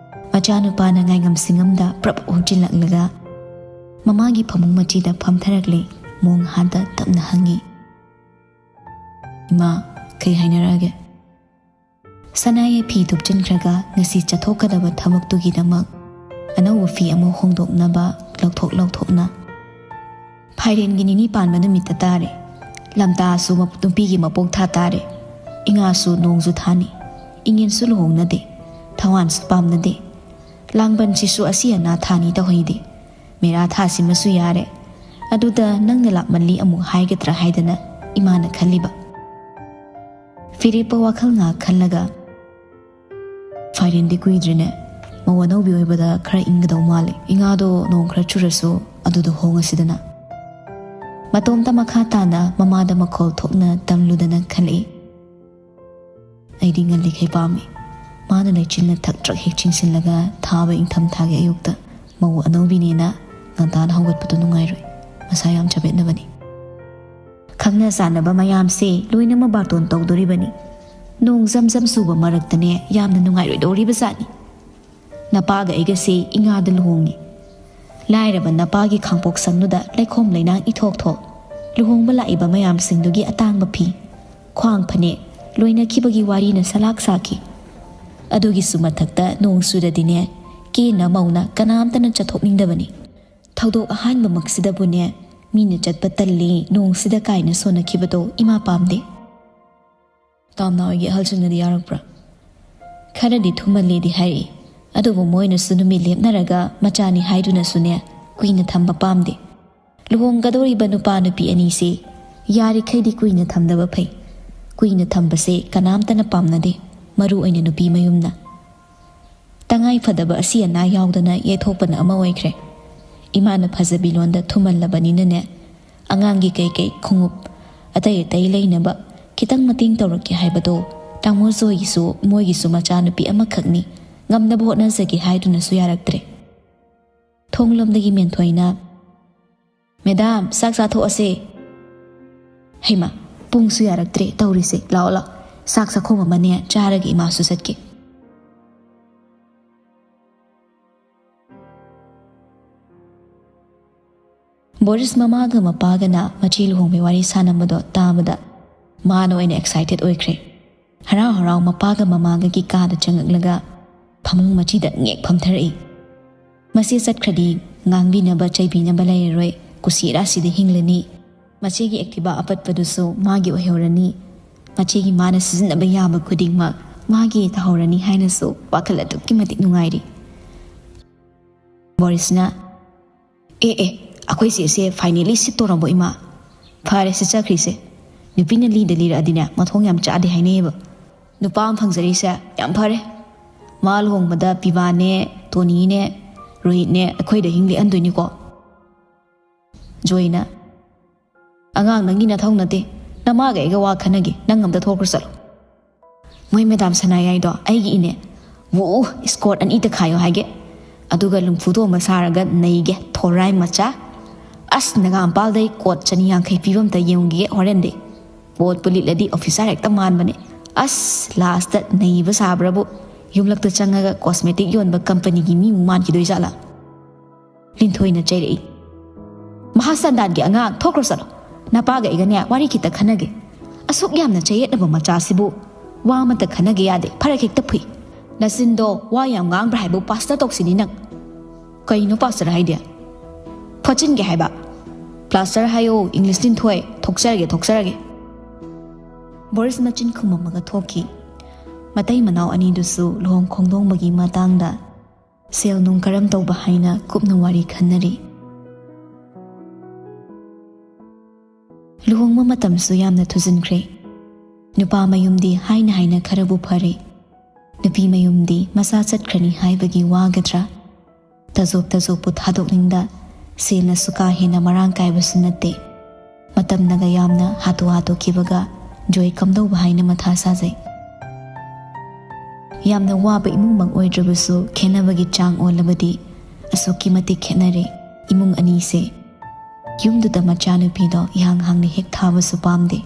ꯃꯆꯥꯅꯨꯄꯥꯅ ꯉꯥꯏꯉꯝ ꯁꯤꯡꯉꯝꯗ ꯄ꯭ꯔꯞ ꯍꯨꯛꯆꯤꯜꯂꯛꯂꯒ ꯃꯃꯥꯒꯤ ꯐꯃꯨꯡ ꯃꯆꯤꯗ ꯐꯝꯊꯔꯛꯂꯦ꯫ ꯃꯣꯡ ꯍꯥꯗ ꯇꯞꯅ ꯍꯪꯉꯤ, "ꯏꯃꯥ, ꯀꯩ ꯍꯥꯏꯅꯔꯛꯑꯒꯦ?" ꯁꯅꯥꯌꯦ ꯐꯤ ꯊꯨꯞꯆꯤꯟꯈ꯭ꯔꯒ ꯉꯁꯤ ꯆꯠꯊꯣꯛꯀꯗꯕ ꯊꯕꯛꯇꯨꯒꯤꯗꯃꯛ ꯑꯅꯧꯕ ꯐꯤ ꯑꯃ ꯍꯣꯡꯗꯣꯛꯅꯕ ꯂꯧꯊꯣꯛ ꯂꯧꯊꯣꯛꯅ, "ꯐꯥꯏꯔꯦꯟꯒꯤ ꯅꯤꯅꯤ ꯄꯥꯟꯕ ꯅꯨꯃꯤꯠꯇ ꯇꯥꯔꯦ꯫ ꯂꯝꯇꯥꯁꯨ ꯃꯞ-, ꯅꯨꯄꯤꯒꯤ ꯃꯄꯣꯛ ꯊꯥ ꯇꯥꯔꯦ꯫ ꯏꯉꯥꯁꯨ ꯅꯣꯡꯖꯨ ꯊꯥꯅꯤ꯫ ꯏꯉꯦꯟꯁꯨ ꯂꯨꯍꯣꯡꯅꯗꯦ꯫ ꯊꯋꯥꯟꯁꯨ ꯄꯥꯝꯅꯗꯦ꯫ ꯂꯥꯡꯕꯟꯁꯤꯁꯨ ꯑꯁꯤ ꯑꯅꯥ ꯊꯥꯅꯤ ꯇꯧꯍꯩꯗꯦ꯫ ꯃꯦꯔꯥ ꯊꯥꯁꯤꯃꯁꯨ ꯌꯥꯔꯦ꯫ ꯑꯗꯨꯗ ꯅꯪꯅ ꯂꯥꯛꯃꯜꯂꯤ ꯑꯃꯨꯛ ꯍꯥꯏꯒꯗ꯭ꯔꯥ ꯍꯥꯏꯗꯅ ꯏꯃꯥꯅ ꯈꯜꯂꯤꯕ꯫" ꯐꯤꯔꯦꯞꯄ ꯋꯥꯈꯜ ꯉꯥꯏꯍꯥꯛ ꯈꯜꯂꯒ, "ꯐꯥꯏꯔꯦꯟꯗꯤ ꯀꯨꯏꯗ꯭ꯔꯤꯅꯦ꯫ ꯃꯧ ꯑꯅꯧꯕꯤ ꯑꯣꯏꯕꯗ ꯈꯔ ꯏꯪꯒꯗꯧ ꯃꯥꯜꯂꯦ꯫ ꯏꯉꯥꯗꯣ ꯅꯣꯡ ꯈꯔ ꯆꯨꯔꯁꯨ ꯑꯗꯨꯗ ꯍꯣꯡꯉꯁꯤꯗꯅ꯫" ꯃꯇꯣꯝꯇ ꯃꯈꯥ ꯇꯥꯅ ꯃꯃꯥꯗ ꯃꯈꯣꯜ ꯊꯣꯛꯅ ꯇꯝꯂꯨꯗꯅ ꯈꯜꯂꯛꯏ꯫ "ꯑꯩꯗꯤ ꯉꯜꯂꯤꯈꯩ ꯄꯥꯝꯃꯤ꯫" ꯃꯥꯅ ꯂꯩꯆꯤꯜꯅ ꯊꯛ ꯇ꯭ꯔꯛ ꯍꯦꯛ ꯆꯤꯡꯁꯤꯜꯂꯒ ꯊꯥꯕ ꯏꯪꯊꯝꯊꯥꯒꯤ ꯑꯌꯨꯛꯇ ꯃꯧ ꯑꯅꯧꯕꯤꯅꯦꯅ ꯉꯟꯇꯥꯅ ꯍꯧꯒꯠꯄꯗꯨ ꯅꯨꯡꯉꯥꯏꯔꯣꯏ꯫ ꯃꯁꯥ ꯌꯥꯝ ꯆꯕꯦꯠꯅꯕꯅꯤ꯫ ꯈꯪꯅ ꯆꯥꯟꯅꯕ ꯃꯌꯥꯝꯁꯦ ꯂꯣꯏꯅꯃꯛ ꯕꯥꯔꯇꯣꯟ ꯇꯧꯗꯣꯔꯤꯕꯅꯤ꯫ ꯅꯣꯡ ꯖꯝ ꯖꯝ ꯆꯨꯕ ꯃꯔꯛꯇꯅꯦ ꯌꯥꯝꯅ ꯅꯨꯡꯉꯥꯏꯔꯣꯏꯗꯧꯔꯤꯕ ꯖꯥꯠꯅꯤ꯫ ꯅꯄꯥꯒ ꯑꯩꯒꯁꯦ ꯏꯉꯥꯗ ꯂꯨꯍꯣꯡꯉꯤ꯫ ꯂꯥꯏꯔꯕ ꯅꯄꯥꯒꯤ ꯈꯥꯡꯄꯣꯛ ꯁꯪꯗꯨꯗ ꯂꯩꯈꯣꯝ ꯂꯩꯅꯥꯡ ꯏꯊꯣꯛ ꯊꯣꯛ꯫ ꯂꯨꯍꯣꯡꯕ ꯂꯥꯛꯏꯕ ꯃꯌꯥꯝꯁꯤꯡꯗꯨꯒꯤ ꯑꯇꯥꯡꯕ ꯐꯤ, ꯈ꯭ꯋꯥꯡ ꯐꯅꯦꯛ, ꯂꯣꯏꯅꯈꯤꯕꯒꯤ ꯋꯥꯔꯤꯅ ꯁꯂꯥꯛ ꯁꯥꯈꯤ꯫ ꯑꯗꯨꯒꯤꯁꯨ ꯃꯊꯛꯇ ꯅꯣꯡ ꯆꯨꯔꯗꯤꯅꯦ, ꯀꯦꯅ ꯃꯧꯅ ꯀꯅꯥꯝꯇꯅ ꯆꯠꯊꯣꯛꯅꯤꯡꯗꯕꯅꯤ꯫ ꯊꯧꯗꯣꯛ ꯑꯍꯥꯟꯕꯃꯛꯁꯤꯗꯕꯨꯅꯦ, ꯃꯤꯅ ꯆꯠꯄ ꯇꯜꯂꯤ ꯅꯣꯡꯁꯤꯗ ꯀꯥꯏꯅ ꯁꯣꯟꯅꯈꯤꯕꯗꯣ ꯏꯃꯥ ꯄꯥꯝꯗꯦ꯫ ꯇꯥꯝꯅꯥ ꯍꯣꯏꯒꯤ ꯑꯍꯜꯁꯤꯡꯅꯗꯤ ꯌꯥꯔꯛꯄ꯭ꯔꯥ? ꯈꯔꯗꯤ ꯊꯨꯝꯍꯜꯂꯦꯗꯤ ꯍꯥꯏꯔꯛꯏ꯫ ꯑꯗꯨꯕꯨ ꯃꯣꯏꯅꯁꯨ ꯅꯨꯃꯤꯠ ꯂꯦꯞꯅꯔꯒ ꯃꯆꯥꯅꯤ ꯍꯥꯏꯗꯨꯅꯁꯨꯅꯦ, ꯀꯨꯏꯅ ꯊꯝꯕ ꯄꯥꯝꯗꯦ꯫ ꯂꯨꯍꯣꯡꯒꯗꯧꯔꯤꯕ ꯅꯨꯄꯥ ꯅꯨꯄꯤ ꯑꯅꯤꯁꯦ ꯌꯥꯔꯤꯈꯩꯗꯤ ꯀꯨꯏꯅ ꯊꯝꯗꯕ ꯐꯩ꯫ ꯀꯨꯏꯅ ꯊꯝꯕꯁꯦ ꯀꯅꯥꯝꯇꯅ ꯄꯥꯝꯅꯗꯦ, ꯃꯔꯨ ꯑꯣꯏꯅ ꯅꯨꯄꯤ ꯃꯌꯨꯝꯅ꯫ ꯇꯉꯥꯏ ꯐꯗꯕ ꯑꯁꯤ ꯑꯅꯥ ꯌꯥꯎꯗꯅ ꯌꯩꯊꯣꯛꯄꯅ ꯑꯃ ꯑꯣꯏꯈ꯭ꯔꯦ꯫ ꯏꯃꯥꯅ ꯐꯖꯕꯤ ꯂꯣꯟꯗ ꯊꯨꯝꯍꯜꯂꯕꯅꯤꯅꯅꯦ, ꯑꯉꯥꯡꯒꯤ ꯀꯩꯀꯩ ꯈꯣꯡꯎꯞ ꯑꯇꯩ ꯑꯇꯩ ꯂꯩꯅꯕ ꯈꯤꯇꯪ ꯃꯇꯦꯡ ꯇꯧꯔꯛꯀꯦ ꯍꯥꯏꯕꯗꯣ ꯇꯥꯃꯣ ꯖꯣꯏꯒꯤꯁꯨ ꯃꯣꯏꯒꯤꯁꯨ ꯃꯆꯥꯅꯨꯄꯤ ꯑꯃꯈꯛꯅꯤ, ꯉꯝꯅꯕ ꯍꯣꯠꯅꯖꯒꯦ ꯍꯥꯏꯗꯨꯅꯁꯨ ꯌꯥꯔꯛꯇ꯭ꯔꯦ꯫ ꯊꯣꯡꯂꯣꯝꯗꯒꯤ ꯃꯦꯟꯊꯣꯏꯅ, "ꯃꯦꯗꯥꯝ, ꯆꯥꯛ ꯆꯥꯊꯣꯛꯑꯁꯦ꯫" ꯍꯩꯃꯥ, ꯄꯨꯡꯁꯨ ꯌꯥꯔꯛꯇ꯭ꯔꯦ ꯇꯧꯔꯤꯁꯦ꯫ ꯂꯥꯛꯑꯣ, ꯂꯥꯛꯑꯣ, ꯆꯥꯛ ꯆꯥꯛꯈꯣꯝ ꯑꯃꯅꯦ ꯆꯥꯔꯒ ꯏꯃꯥꯁꯨ ꯆꯠꯀꯦ꯫ ꯕꯣꯔꯤꯁ ꯃꯃꯥꯒ ꯃꯄꯥꯒꯅ ꯃꯆꯦ ꯂꯨꯍꯣꯡꯕꯩ ꯋꯥꯔꯤ ꯁꯥꯟꯅꯕꯗꯣ ꯇꯥꯕꯗ ꯃꯥꯅ ꯑꯣꯏꯅ ꯑꯦꯛꯁꯥꯏꯇꯦꯠ ꯑꯣꯏꯈ꯭ꯔꯦ꯫ ꯍꯔꯥꯎ ꯍꯔꯥꯎ ꯃꯄꯥꯒ ꯃꯃꯥꯒꯒꯤ ꯀꯥꯗ ꯆꯪꯉꯛꯂꯒ ꯐꯃꯨꯡ ꯃꯆꯤꯗ ꯉꯦꯛ ꯐꯝꯊꯔꯛꯏ꯫ ꯃꯆꯦ ꯆꯠꯈ꯭ꯔꯗꯤ ꯉꯥꯡꯕꯤꯅꯕ ꯆꯩꯕꯤꯅꯕ ꯂꯩꯔꯔꯣꯏ, ꯀꯨꯁꯤ ꯔꯥꯁꯤꯗ ꯍꯤꯡꯂꯅꯤ꯫ ꯃꯆꯦꯒꯤ ꯑꯦꯛꯇꯤꯚꯥ ꯑꯄꯠꯄꯗꯨꯁꯨ ꯃꯥꯒꯤ ꯑꯣꯏꯍꯧꯔꯅꯤ꯫ ꯃꯆꯦꯒꯤ ꯃꯥꯅ ꯁꯤꯖꯤꯟꯅꯕ ꯌꯥꯕ ꯈꯨꯗꯤꯡꯃꯛ ꯃꯥꯒꯤ ꯇꯥꯍꯧꯔꯅꯤ ꯍꯥꯏꯅꯁꯨ ꯋꯥꯈꯜ ꯑꯗꯨꯛꯀꯤ ꯃꯇꯤꯛ ꯅꯨꯡꯉꯥꯏꯔꯤ꯫ ꯕꯣꯔꯤꯁꯅ, "ꯑꯦ ꯑꯦ, ꯑꯩꯈꯣꯏ ꯆꯦꯁꯦ ꯐꯥꯏꯅꯦꯂꯤ ꯁꯤꯠꯇꯣꯔꯕꯣ ꯏꯃꯥ? ꯐꯔꯦ ꯁꯤꯠꯆꯈ꯭ꯔꯤꯁꯦ꯫ ꯅꯨꯄꯤꯅ ꯂꯤꯗ ꯂꯤꯔꯛꯑꯗꯤꯅꯦ ꯃꯊꯣꯡ ꯌꯥꯝ ꯆꯥꯗꯦ ꯍꯥꯏꯅꯩꯌꯦꯕ꯫ ꯅꯨꯄꯥ ꯑꯃ ꯐꯪꯖꯔꯤꯁꯦ ꯌꯥꯝ ꯐꯔꯦ꯫ ꯃꯥ ꯂꯨꯍꯣꯡꯕꯗ ꯄꯤꯕꯥꯅꯦ, ꯇꯣꯅꯤꯅꯦ, ꯔꯣꯍꯤꯠꯅꯦ ꯑꯩꯈꯣꯏꯗ ꯍꯤꯡ ꯂꯦꯛꯍꯟꯗꯣꯏꯅꯤꯀꯣ꯫" ꯖꯣꯏꯅ, "ꯑꯉꯥꯡ, ꯅꯪꯒꯤ ꯅꯊꯧ ꯅꯠꯇꯦ꯫ ꯅꯃꯥꯒ ꯑꯩꯒ ꯋꯥ ꯈꯟꯅꯒꯦ, ꯅꯪ ꯑꯝꯇ ꯊꯣꯛꯈ꯭ꯔꯣ ꯆꯠꯂꯣ꯫ ꯃꯣꯏ ꯃꯦꯗꯥꯝ ꯁꯅꯥꯌꯥꯏꯗꯣ ꯑꯩꯒꯤ ꯏꯅꯦ꯫ ꯋꯨ, ꯏꯁꯀꯣꯔꯠ ꯑꯅꯤ ꯇꯛꯈꯥꯏꯌꯣ ꯍꯥꯏꯒꯦ꯫ ꯑꯗꯨꯒ ꯂꯨꯝꯐꯨ ꯊꯣꯡꯕ ꯁꯥꯔꯒ ꯅꯩꯒꯦ, ꯊꯣꯔꯥꯏ ꯃꯆꯥ꯫ ꯑꯁ, ꯅꯒꯥꯝꯄꯥꯜꯗꯩ ꯀꯣꯠ ꯆꯅꯤ ꯌꯥꯡꯈꯩ ꯄꯤꯕ ꯑꯝꯇ ꯌꯦꯡꯉꯨꯒꯦ ꯍꯣꯔꯦꯟꯗꯤ꯫ ꯄꯣꯠꯄꯨ ꯂꯤꯠꯂꯗꯤ ꯑꯣꯐꯤꯁꯥꯔ ꯍꯦꯛꯇ ꯃꯥꯟꯕꯅꯦ꯫ ꯑꯁ, ꯂꯥꯁꯇ ꯅꯩꯕ ꯁꯥꯕ꯭ꯔꯕꯨ ꯌꯨꯝꯂꯛꯇ ꯆꯪꯉꯒ ꯀꯣꯁꯃꯦꯇꯤꯛ ꯌꯣꯟꯕ ꯀꯝꯄꯅꯤꯒꯤ ꯃꯤꯃꯨꯛ ꯃꯥꯟꯈꯤꯗꯣꯏ ꯖꯥꯠꯂꯥ?" ꯂꯤꯟꯊꯣꯏꯅ ꯆꯩꯔꯛꯏ꯫ "ꯃꯍꯥꯁꯟꯗꯥꯟꯒꯤ ꯑꯉꯥꯡ, ꯊꯣꯛꯈ꯭ꯔꯣ ꯆꯠꯂꯣ꯫ ꯅꯄꯥꯒ ꯑꯩꯒꯅꯦ ꯋꯥꯔꯤ ꯈꯤꯇ ꯈꯟꯅꯒꯦ꯫ ꯑꯁꯨꯛ ꯌꯥꯝꯅ ꯆꯌꯦꯠꯅꯕ ꯃꯆꯥꯁꯤꯕꯨ ꯋꯥ ꯑꯃꯇ ꯈꯟꯅꯒꯦ ꯌꯥꯗꯦ꯫ ꯐꯔꯛ ꯍꯦꯛꯇ ꯐꯨꯏ꯫ ꯅꯆꯤꯟꯗꯣ ꯋꯥ ꯌꯥꯝ ꯉꯥꯡꯕ꯭ꯔꯥ ꯍꯥꯏꯕꯨ ꯄꯥꯁꯇꯔ ꯇꯧꯁꯤꯅꯤ ꯅꯪ꯫" "ꯀꯩꯅꯣ ꯄꯥꯁꯇꯔ ꯍꯥꯏꯗꯤ?" "ꯐꯣꯠꯆꯤꯟꯒꯦ ꯍꯥꯏꯕ꯫ ꯄ꯭ꯂꯥꯁꯇꯔ ꯍꯥꯏꯌꯣ, ꯏꯪꯂꯤꯁ ꯂꯤꯟꯊꯣꯏ, ꯊꯣꯛꯆꯔꯒꯦ, ꯊꯣꯛꯆꯔꯒꯦ꯫" ꯕꯣꯔꯤꯁ ꯃꯆꯤꯟ ꯈꯨꯝꯃꯝꯃꯒ ꯊꯣꯛꯈꯤ꯫ ꯃꯇꯩ ꯃꯅꯥꯎ ꯑꯅꯤꯗꯨꯁꯨ ꯂꯨꯍꯣꯡ ꯈꯣꯡꯗꯣꯡꯕꯒꯤ ꯃꯇꯥꯡꯗ ꯁꯦꯜ ꯅꯨꯡ ꯀꯔꯝ ꯇꯧꯕ ꯍꯥꯏꯅ ꯀꯨꯞꯅ ꯋꯥꯔꯤ ꯈꯟꯅꯔꯤ꯫ ꯂꯨꯍꯣꯡꯕ ꯃꯇꯝꯁꯨ ꯌꯥꯝꯅ ꯊꯨꯖꯤꯟꯈ꯭ꯔꯦ꯫ ꯅꯨꯄꯥ ꯃꯌꯨꯝꯗꯤ ꯍꯥꯏꯅ ꯍꯥꯏꯅ ꯈꯔꯕꯨ ꯐꯔꯦ꯫ ꯅꯨꯄꯤ ꯃꯌꯨꯝꯗꯤ ꯃꯆꯥ ꯆꯠꯈ꯭ꯔꯅꯤ ꯍꯥꯏꯕꯒꯤ ꯋꯥꯒꯗ꯭ꯔꯥ? ꯇꯖꯣꯞ ꯇꯖꯣꯞꯄꯨ ꯊꯥꯗꯣꯛꯅꯤꯡꯗ, ꯁꯦꯜꯅꯁꯨ ꯀꯥ ꯍꯦꯟꯅ ꯃꯔꯥꯡ ꯀꯥꯏꯕꯁꯨ ꯅꯠꯇꯦ꯫ ꯃꯇꯝꯅꯒ ꯌꯥꯝꯅ ꯍꯥꯠꯇꯣꯛ ꯍꯥꯠꯇꯣꯛꯈꯤꯕꯒ ꯖꯣꯏ ꯀꯝꯗꯧꯕ ꯍꯥꯏꯅ ꯃꯊꯥ ꯁꯥꯖꯩ꯫ ꯌꯥꯝꯅ ꯋꯥꯕ ꯏꯃꯨꯡꯃꯛ ꯑꯣꯏꯗ꯭ꯔꯕꯁꯨ, ꯈꯦꯠꯅꯕꯒꯤ ꯆꯥꯡ ꯑꯣꯜꯂꯕꯗꯤ ꯑꯁꯨꯛꯀꯤ ꯃꯇꯤꯛ ꯈꯦꯠꯅꯔꯦ ꯏꯃꯨꯡ ꯑꯅꯤꯁꯦ꯫ ꯌꯨꯝꯗꯨꯗ ꯃꯆꯥꯅꯨꯄꯤꯗꯣ ꯏꯍꯥꯡ ꯍꯥꯡꯅ ꯍꯦꯛ ꯊꯥꯕꯁꯨ ꯄꯥꯝꯗꯦ꯫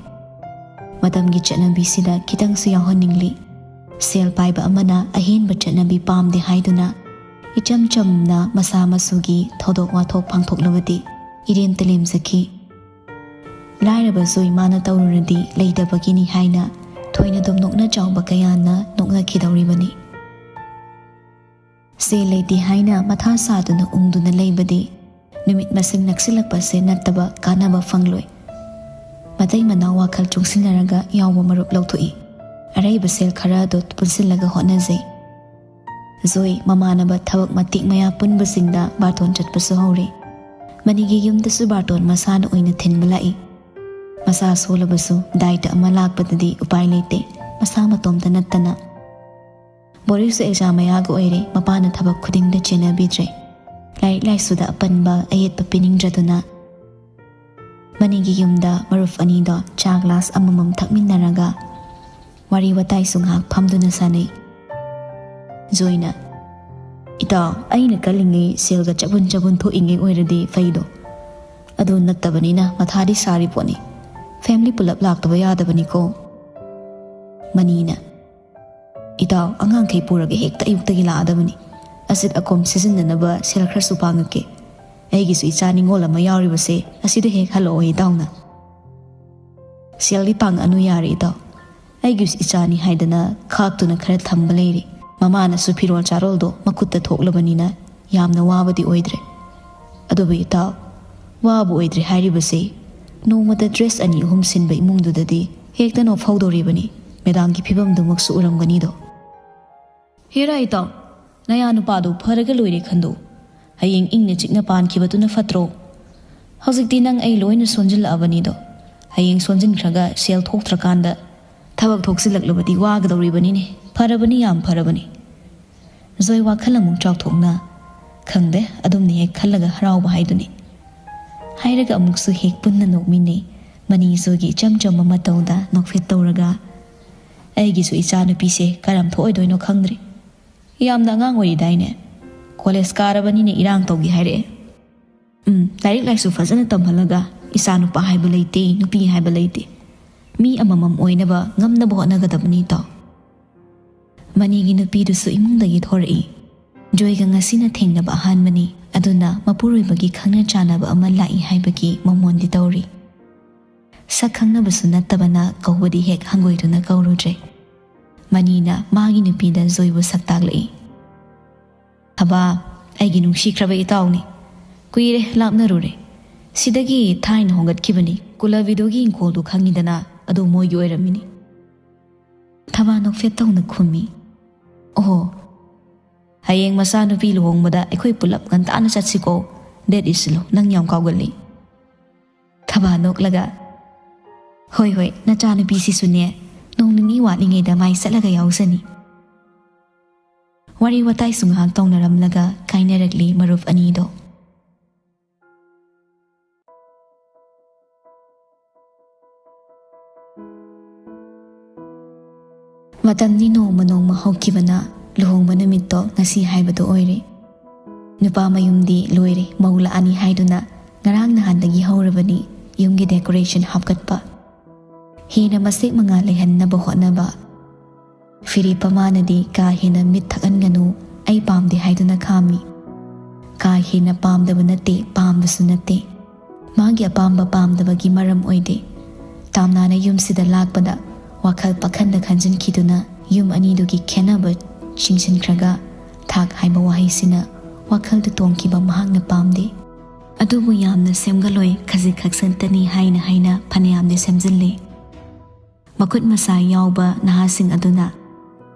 ꯃꯇꯝꯒꯤ ꯆꯠꯅꯕꯤꯁꯤꯗ ꯈꯤꯇꯪꯁꯨ ꯌꯥꯎꯍꯟꯅꯤꯡꯂꯤ꯫ ꯁꯦꯜ ꯄꯥꯏꯕ ꯑꯃꯅ ꯑꯍꯦꯟꯕ ꯆꯠꯅꯕꯤ ꯄꯥꯝꯗꯦ ꯍꯥꯏꯗꯨꯅ ꯏꯆꯝ ꯆꯝꯅ ꯃꯁꯥ ꯃꯁꯨꯒꯤ ꯊꯧꯗꯣꯛ ꯋꯥꯊꯣꯛ ꯄꯥꯡꯊꯣꯛꯂꯕꯗꯤ ꯏꯔꯦꯝꯇ ꯂꯦꯝꯖꯈꯤ꯫ ꯂꯥꯏꯔꯕꯁꯨ ꯏꯃꯥꯅ ꯇꯧꯔꯨꯔꯗꯤ ꯂꯩꯇꯕꯒꯤꯅꯤ ꯍꯥꯏꯅ ꯊꯣꯏꯅꯗꯨꯝ ꯅꯣꯛꯅ ꯆꯥꯎꯕ ꯀꯌꯥꯅ ꯅꯣꯛꯅꯈꯤꯗꯧꯔꯤꯕꯅꯤ꯫ ꯁꯦꯜ ꯂꯩꯇꯦ ꯍꯥꯏꯅ ꯃꯊꯥ ꯁꯥꯗꯨꯅ ꯎꯪꯗꯨꯅ ꯂꯩꯕꯗꯤ ꯅꯨꯃꯤꯠ ꯃꯁꯤꯡ ꯅꯛꯁꯤꯜꯂꯛꯄꯁꯦ ꯅꯠꯇꯕ ꯀꯥꯟꯅꯕ ꯐꯪꯂꯣꯏ꯫ ꯃꯇꯩ ꯃꯅꯥꯎ ꯋꯥꯈꯜ ꯆꯨꯡꯁꯤꯟꯅꯔꯒ ꯌꯥꯎꯕ ꯃꯔꯨꯞ ꯂꯧꯊꯣꯛꯏ꯫ ꯑꯔꯩꯕ ꯁꯦꯜ ꯈꯔ ꯑꯗꯨ ꯄꯨꯟꯁꯤꯜꯂꯒ ꯍꯣꯠꯅꯖꯩ꯫ ꯖꯣꯏ ꯃꯃꯥꯟꯅꯕ ꯊꯕꯛ ꯃꯇꯤꯛ ꯃꯌꯥ ꯄꯨꯟꯕꯁꯤꯡꯗ ꯕꯥꯔꯇꯣꯟ ꯆꯠꯄꯁꯨ ꯍꯧꯔꯦ꯫ ꯃꯅꯤꯒꯤ ꯌꯨꯝꯗꯁꯨ ꯕꯥꯔꯇꯣꯟ ꯃꯁꯥꯅ ꯑꯣꯏꯅ ꯊꯤꯟꯕ ꯂꯥꯛꯏ꯫ ꯃꯁꯥ ꯁꯣꯜꯂꯕꯁꯨ ꯗꯥꯏꯇ ꯑꯃ ꯂꯥꯛꯄꯗꯗꯤ ꯎꯄꯥꯏ ꯂꯩꯇꯦ, ꯃꯁꯥ ꯃꯇꯣꯝꯇ ꯅꯠꯇꯅ꯫ ꯕꯣꯔꯤꯁꯁꯨ ꯑꯦꯛꯖꯥꯝ ꯃꯌꯥꯒ ꯑꯣꯏꯔꯦ, ꯃꯄꯥꯅ ꯊꯕꯛ ꯈꯨꯗꯤꯡꯗ ꯆꯦꯟꯅꯕꯤꯗ꯭ꯔꯦ꯫ ꯂꯥꯏꯔꯤꯛ ꯂꯥꯏꯁꯨꯗ ꯑꯄꯟꯕ ꯑꯌꯦꯠꯄ ꯄꯤꯅꯤꯡꯗ꯭ꯔꯗꯨꯅ ꯃꯅꯤꯒꯤ ꯌꯨꯝꯗ ꯃꯔꯨꯞ ꯑꯅꯤꯗꯣ ꯆꯥ ꯒ꯭ꯂꯥꯁ ꯑꯃꯃꯝ ꯊꯛꯃꯤꯟꯅꯔꯒ ꯋꯥꯔꯤ ꯋꯥꯇꯥꯏꯁꯨ ꯉꯥꯏꯍꯥꯛ ꯐꯝꯗꯨꯅ ꯁꯥꯟꯅꯩ꯫ ꯖꯣꯏꯅ, "ꯏꯇꯥꯎ, ꯑꯩꯅ ꯀꯜꯂꯤꯉꯩ ꯁꯦꯜꯒ ꯆꯕꯨꯟ ꯆꯕꯨꯟ ꯊꯣꯛꯏꯉꯩ ꯑꯣꯏꯔꯗꯤ ꯐꯩꯗꯣ꯫ ꯑꯗꯨ ꯅꯠꯇꯕꯅꯤꯅ ꯃꯊꯥꯗꯤ ꯁꯥꯔꯤ ꯄꯣꯠꯅꯤ꯫ ꯐꯦꯃꯤꯂꯤ ꯄꯨꯂꯞ ꯂꯥꯛꯇꯕ ꯌꯥꯗꯕꯅꯤꯀꯣ꯫" ꯃꯅꯤꯅ, "ꯏꯇꯥꯎ, ꯑꯉꯥꯡꯈꯩ ꯄꯨꯔꯒ ꯍꯦꯛꯇ ꯑꯌꯨꯛꯇꯒꯤ ꯂꯥꯛꯑꯗꯕꯅꯤ꯫ ꯑꯁꯤꯠ ꯑꯀꯣꯝ ꯁꯤꯖꯤꯟꯅꯅꯕ ꯁꯦꯜ ꯈꯔꯁꯨ ꯄꯥꯡꯉꯛꯀꯦ꯫ ꯑꯩꯒꯤꯁꯨ ꯏꯆꯥ ꯅꯤꯉꯣꯜ ꯑꯃ ꯌꯥꯎꯔꯤꯕꯁꯦ, ꯑꯁꯤꯗ ꯍꯦꯛ ꯍꯜꯂꯛꯑꯣ ꯏꯇꯥꯎꯅ꯫" "ꯁꯦꯜꯗꯤ ꯄꯥꯡꯉꯛꯑꯅꯨ ꯌꯥꯔꯦ ꯏꯇꯥꯎ꯫ ꯑꯩꯒꯤꯁꯨ ꯏꯆꯥꯅꯤ ꯍꯥꯏꯗꯅ ꯈꯥꯛꯇꯨꯅ ꯈꯔ ꯊꯝꯕ ꯂꯩꯔꯤ꯫ ꯃꯃꯥꯅꯁꯨ ꯐꯤꯔꯣꯜ ꯆꯥꯔꯣꯜꯗꯣ ꯃꯈꯨꯠꯇ ꯊꯣꯛꯂꯕꯅꯤꯅ ꯌꯥꯝꯅ ꯋꯥꯕꯗꯤ ꯑꯣꯏꯗ꯭ꯔꯦ꯫ ꯑꯗꯨꯕꯨ ꯏꯇꯥꯎ, ꯋꯥꯕ ꯑꯣꯏꯗ꯭ꯔꯦ ꯍꯥꯏꯔꯤꯕꯁꯦ, ꯅꯣꯡꯃꯗ ꯗ꯭ꯔꯦꯁ ꯑꯅꯤ ꯑꯍꯨꯝ ꯁꯤꯟꯕ ꯏꯃꯨꯡꯗꯨꯗꯗꯤ ꯍꯦꯛꯇ ꯅꯣꯞꯐꯧꯗꯧꯔꯤꯕꯅꯤ꯫ ꯃꯦꯗꯥꯝꯒꯤ ꯐꯤꯕꯝꯗꯨꯃꯛꯁꯨ ꯎꯔꯝꯒꯅꯤꯗꯣ꯫" "ꯍꯦꯔꯥ ꯏꯇꯥꯎ, ꯅꯌꯥ ꯅꯨꯄꯥꯗꯨ ꯐꯔꯒ ꯂꯣꯏꯔꯦ ꯈꯟꯗꯣꯛꯎ꯫ ꯍꯌꯦꯡ ꯏꯪꯅ ꯆꯤꯛꯅ ꯄꯥꯟꯈꯤꯕꯗꯨꯅ ꯐꯠꯇ꯭ꯔꯣ? ꯍꯧꯖꯤꯛꯇꯤ ꯅꯪ ꯑꯩ ꯂꯣꯏꯅ ꯁꯣꯟꯖꯤꯜꯂꯛꯑꯕꯅꯤꯗꯣ꯫ ꯍꯌꯦꯡ ꯁꯣꯟꯖꯤꯟꯈ꯭ꯔꯒ ꯁꯦꯜ ꯊꯣꯛꯇ꯭ꯔꯀꯥꯟꯗ ꯊꯕꯛ ꯊꯣꯛꯆꯤꯜꯂꯛꯂꯕꯗꯤ ꯋꯥꯒꯗꯧꯔꯤꯕꯅꯤꯅꯦ꯫ "ꯐꯔꯕꯅꯤ, ꯌꯥꯝ ꯐꯔꯕꯅꯤ꯫ ꯖꯣꯏ ꯋꯥꯈꯜ ꯑꯃꯨꯛ ꯆꯥꯎꯊꯣꯛꯅ, ꯈꯪꯗꯦ, ꯑꯗꯨꯝꯅ ꯍꯦꯛ ꯈꯜꯂꯒ ꯍꯔꯥꯎꯕ ꯍꯥꯏꯗꯨꯅꯤ"꯫ ꯍꯥꯏꯔꯒ ꯑꯃꯨꯛꯁꯨ ꯍꯦꯛ ꯄꯨꯟꯅ ꯅꯣꯛꯃꯤꯟꯅꯩ꯫ ꯃꯅꯤ ꯖꯣꯏꯒꯤ ꯏꯆꯝ ꯆꯝꯕ ꯃꯇꯧꯗ ꯅꯣꯛꯐꯦꯠ ꯇꯧꯔꯒ, "ꯑꯩꯒꯤꯁꯨ ꯏꯆꯥ ꯅꯨꯄꯤꯁꯦ ꯀꯔꯝ ꯊꯣꯛꯑꯣꯏꯗꯣꯏꯅꯣ ꯈꯪꯗ꯭ꯔꯤ꯫ ꯌꯥꯝꯅ ꯑꯉꯥꯡ ꯑꯣꯏꯔꯤꯗꯥꯏꯅꯦ? ꯀꯣꯂꯦꯖ ꯀꯥꯔꯕꯅꯤꯅ ꯏꯔꯥꯡ ꯇꯧꯒꯦ ꯍꯥꯏꯔꯛꯑꯦ꯫ ꯎꯝ, ꯂꯥꯏꯔꯤꯛ ꯂꯥꯏꯁꯨ ꯐꯖꯅ ꯇꯝꯍꯜꯂꯒ ꯏꯆꯥ ꯅꯨꯄꯥ ꯍꯥꯏꯕ ꯂꯩꯇꯦ, ꯅꯨꯄꯤ ꯍꯥꯏꯕ ꯂꯩꯇꯦ꯫ ꯃꯤ ꯑꯃꯃꯝ ꯑꯣꯏꯅꯕ ꯉꯝꯅꯕ ꯍꯣꯠꯅꯒꯗꯕꯅꯤ ꯇꯥꯎ"꯫ ꯃꯅꯤꯒꯤ ꯅꯨꯄꯤꯗꯨꯁꯨ ꯏꯃꯨꯡꯗꯒꯤ ꯊꯣꯔꯛꯏ꯫ ꯖꯣꯏꯒ ꯉꯁꯤꯅ ꯊꯦꯡꯅꯕ ꯑꯍꯥꯟꯕꯅꯤ, ꯑꯗꯨꯅ ꯃꯄꯨꯔꯣꯏꯕꯒꯤ ꯈꯪꯅ ꯆꯥꯟꯅꯕ ꯑꯃ ꯂꯥꯛꯏ ꯍꯥꯏꯕꯒꯤ ꯃꯃꯣꯟꯗꯤ ꯇꯧꯔꯤ꯫ ꯁꯛ ꯈꯪꯅꯕꯁꯨ ꯅꯠꯇꯕꯅ ꯀꯧꯕꯗꯤ ꯍꯦꯛ ꯍꯪꯒꯣꯏꯗꯨꯅ ꯀꯧꯔꯨꯗ꯭ꯔꯦ꯫ ꯃꯅꯤꯅ ꯃꯥꯒꯤ ꯅꯨꯄꯤꯗ ꯖꯣꯏꯕꯨ ꯁꯛ ꯇꯥꯛꯂꯛꯏ꯫ "ꯊꯕꯥ, ꯑꯩꯒꯤ ꯅꯨꯡꯁꯤꯈ꯭ꯔꯕ ꯏꯇꯥꯎꯅꯤ꯫ ꯀꯨꯏꯔꯦ ꯂꯥꯞꯅꯔꯨꯔꯦ꯫ ꯁꯤꯗꯒꯤ ꯊꯥꯏꯅ ꯍꯣꯡꯒꯠꯈꯤꯕꯅꯤ꯫ ꯀꯨꯂꯕꯤꯗꯨꯒꯤ ꯏꯪꯈꯣꯜꯗꯨ ꯈꯪꯉꯤꯗꯅ, ꯑꯗꯨ ꯃꯣꯏꯒꯤ ꯑꯣꯏꯔꯝꯃꯤꯅꯤ"꯫ ꯊꯕꯥ ꯅꯣꯛꯐꯦꯠ ꯇꯧꯅ ꯈꯨꯝꯃꯤ꯫ "ꯑꯣꯍꯣ, ꯍꯌꯦꯡ ꯃꯆꯥꯅꯨꯄꯤ ꯂꯨꯍꯣꯡꯕꯗ ꯑꯩꯈꯣꯏ ꯄꯨꯂꯞ ꯉꯟꯇꯥꯅ ꯆꯠꯁꯤꯀꯣ꯫ ꯗꯦꯠ ꯏꯁꯤꯜꯂꯨ, ꯅꯪ ꯌꯥꯝ ꯀꯥꯎꯒꯜꯂꯤ"꯫ ꯊꯕꯥ ꯅꯣꯛꯂꯒ, "ꯍꯣꯏ, ꯍꯣꯏ, ꯅꯆꯥꯅꯨꯄꯤꯁꯤꯁꯨꯅꯦ, ꯅꯣꯡ ꯅꯤꯅꯤ ꯋꯥꯠꯂꯤꯉꯩꯗ ꯃꯥꯏ ꯆꯠꯂꯒ ꯌꯥꯎꯖꯅꯤ"꯫ ꯋꯥꯔꯤ ꯋꯥꯇꯥꯏꯁꯨ ꯉꯥꯏꯍꯥꯛ ꯇꯧꯅꯔꯝꯂꯒ ꯀꯥꯏꯅꯔꯛꯂꯤ ꯃꯔꯨꯞ ꯑꯅꯤꯗꯣ꯫ ꯃꯇꯝꯗꯤ ꯅꯣꯡꯃ ꯅꯣꯡꯃ ꯍꯧꯈꯤꯕꯅ ꯂꯨꯍꯣꯡꯕ ꯅꯨꯃꯤꯠꯇꯣ ꯉꯁꯤ ꯍꯥꯏꯕꯗꯣ ꯑꯣꯏꯔꯦ꯫ ꯅꯨꯄꯥ ꯃꯌꯨꯝꯗꯤ ꯂꯣꯏꯔꯦ, ꯃꯧ ꯂꯥꯛꯑꯅꯤ ꯍꯥꯏꯗꯨꯅ ꯉꯔꯥꯡ ꯅꯍꯥꯟꯗꯒꯤ ꯍꯧꯔꯕꯅꯤ ꯌꯨꯝꯒꯤ decoration ꯍꯥꯞꯀꯠꯄ꯫ ꯍꯦꯟꯅ ꯃꯁꯦꯛ ꯃꯉꯥꯜ ꯂꯩꯍꯟꯅꯕ ꯍꯣꯠꯅꯕ꯫ ꯐꯤꯔꯦꯞꯄ ꯃꯥꯅꯗꯤ ꯀꯥ ꯍꯦꯟꯅ ꯃꯤꯠ ꯊꯛꯍꯟꯒꯅꯨ, ꯑꯩ ꯄꯥꯝꯗꯦ ꯍꯥꯏꯗꯨꯅ ꯈꯥꯝꯃꯤ꯫ ꯀꯥ ꯍꯦꯟꯅ ꯄꯥꯝꯗꯕ ꯅꯠꯇꯦ, ꯄꯥꯝꯕꯁꯨ ꯅꯠꯇꯦ꯫ ꯃꯥꯒꯤ ꯑꯄꯥꯝꯕ ꯄꯥꯝꯗꯕꯒꯤ ꯃꯔꯝ ꯑꯣꯏꯗꯦ꯫ ꯇꯥꯝꯅꯥꯅ ꯌꯨꯝꯁꯤꯗ ꯂꯥꯛꯄꯗ ꯋꯥꯈꯜ ꯄꯥꯈꯟꯗ ꯈꯟꯖꯤꯟꯈꯤꯗꯨꯅ ꯌꯨꯝ ꯑꯅꯤꯗꯨꯒꯤ ꯈꯦꯟꯅꯕ ꯆꯤꯡꯁꯤꯟꯈ꯭ꯔꯒ ꯊꯥꯛ ꯍꯥꯏꯕ ꯋꯥꯍꯩꯁꯤꯅ ꯋꯥꯈꯜꯗ ꯇꯣꯡꯈꯤꯕ ꯃꯍꯥꯛꯅ ꯄꯥꯝꯗꯦ꯫ ꯑꯗꯨꯕꯨ ꯌꯥꯝꯅ ꯁꯦꯝꯒꯠꯂꯣꯏ, ꯈꯖꯤꯛ ꯈꯛ ꯁꯟꯇꯅꯤ ꯍꯥꯏꯅ ꯍꯥꯏꯅ ꯐꯅꯌꯥꯝꯗꯤ ꯁꯦꯝꯖꯤꯜꯂꯤ꯫ ꯃꯈꯨꯠ ꯃꯁꯥ ꯌꯥꯎꯕ ꯅꯍꯥꯁꯤꯡ ꯑꯗꯨꯅ,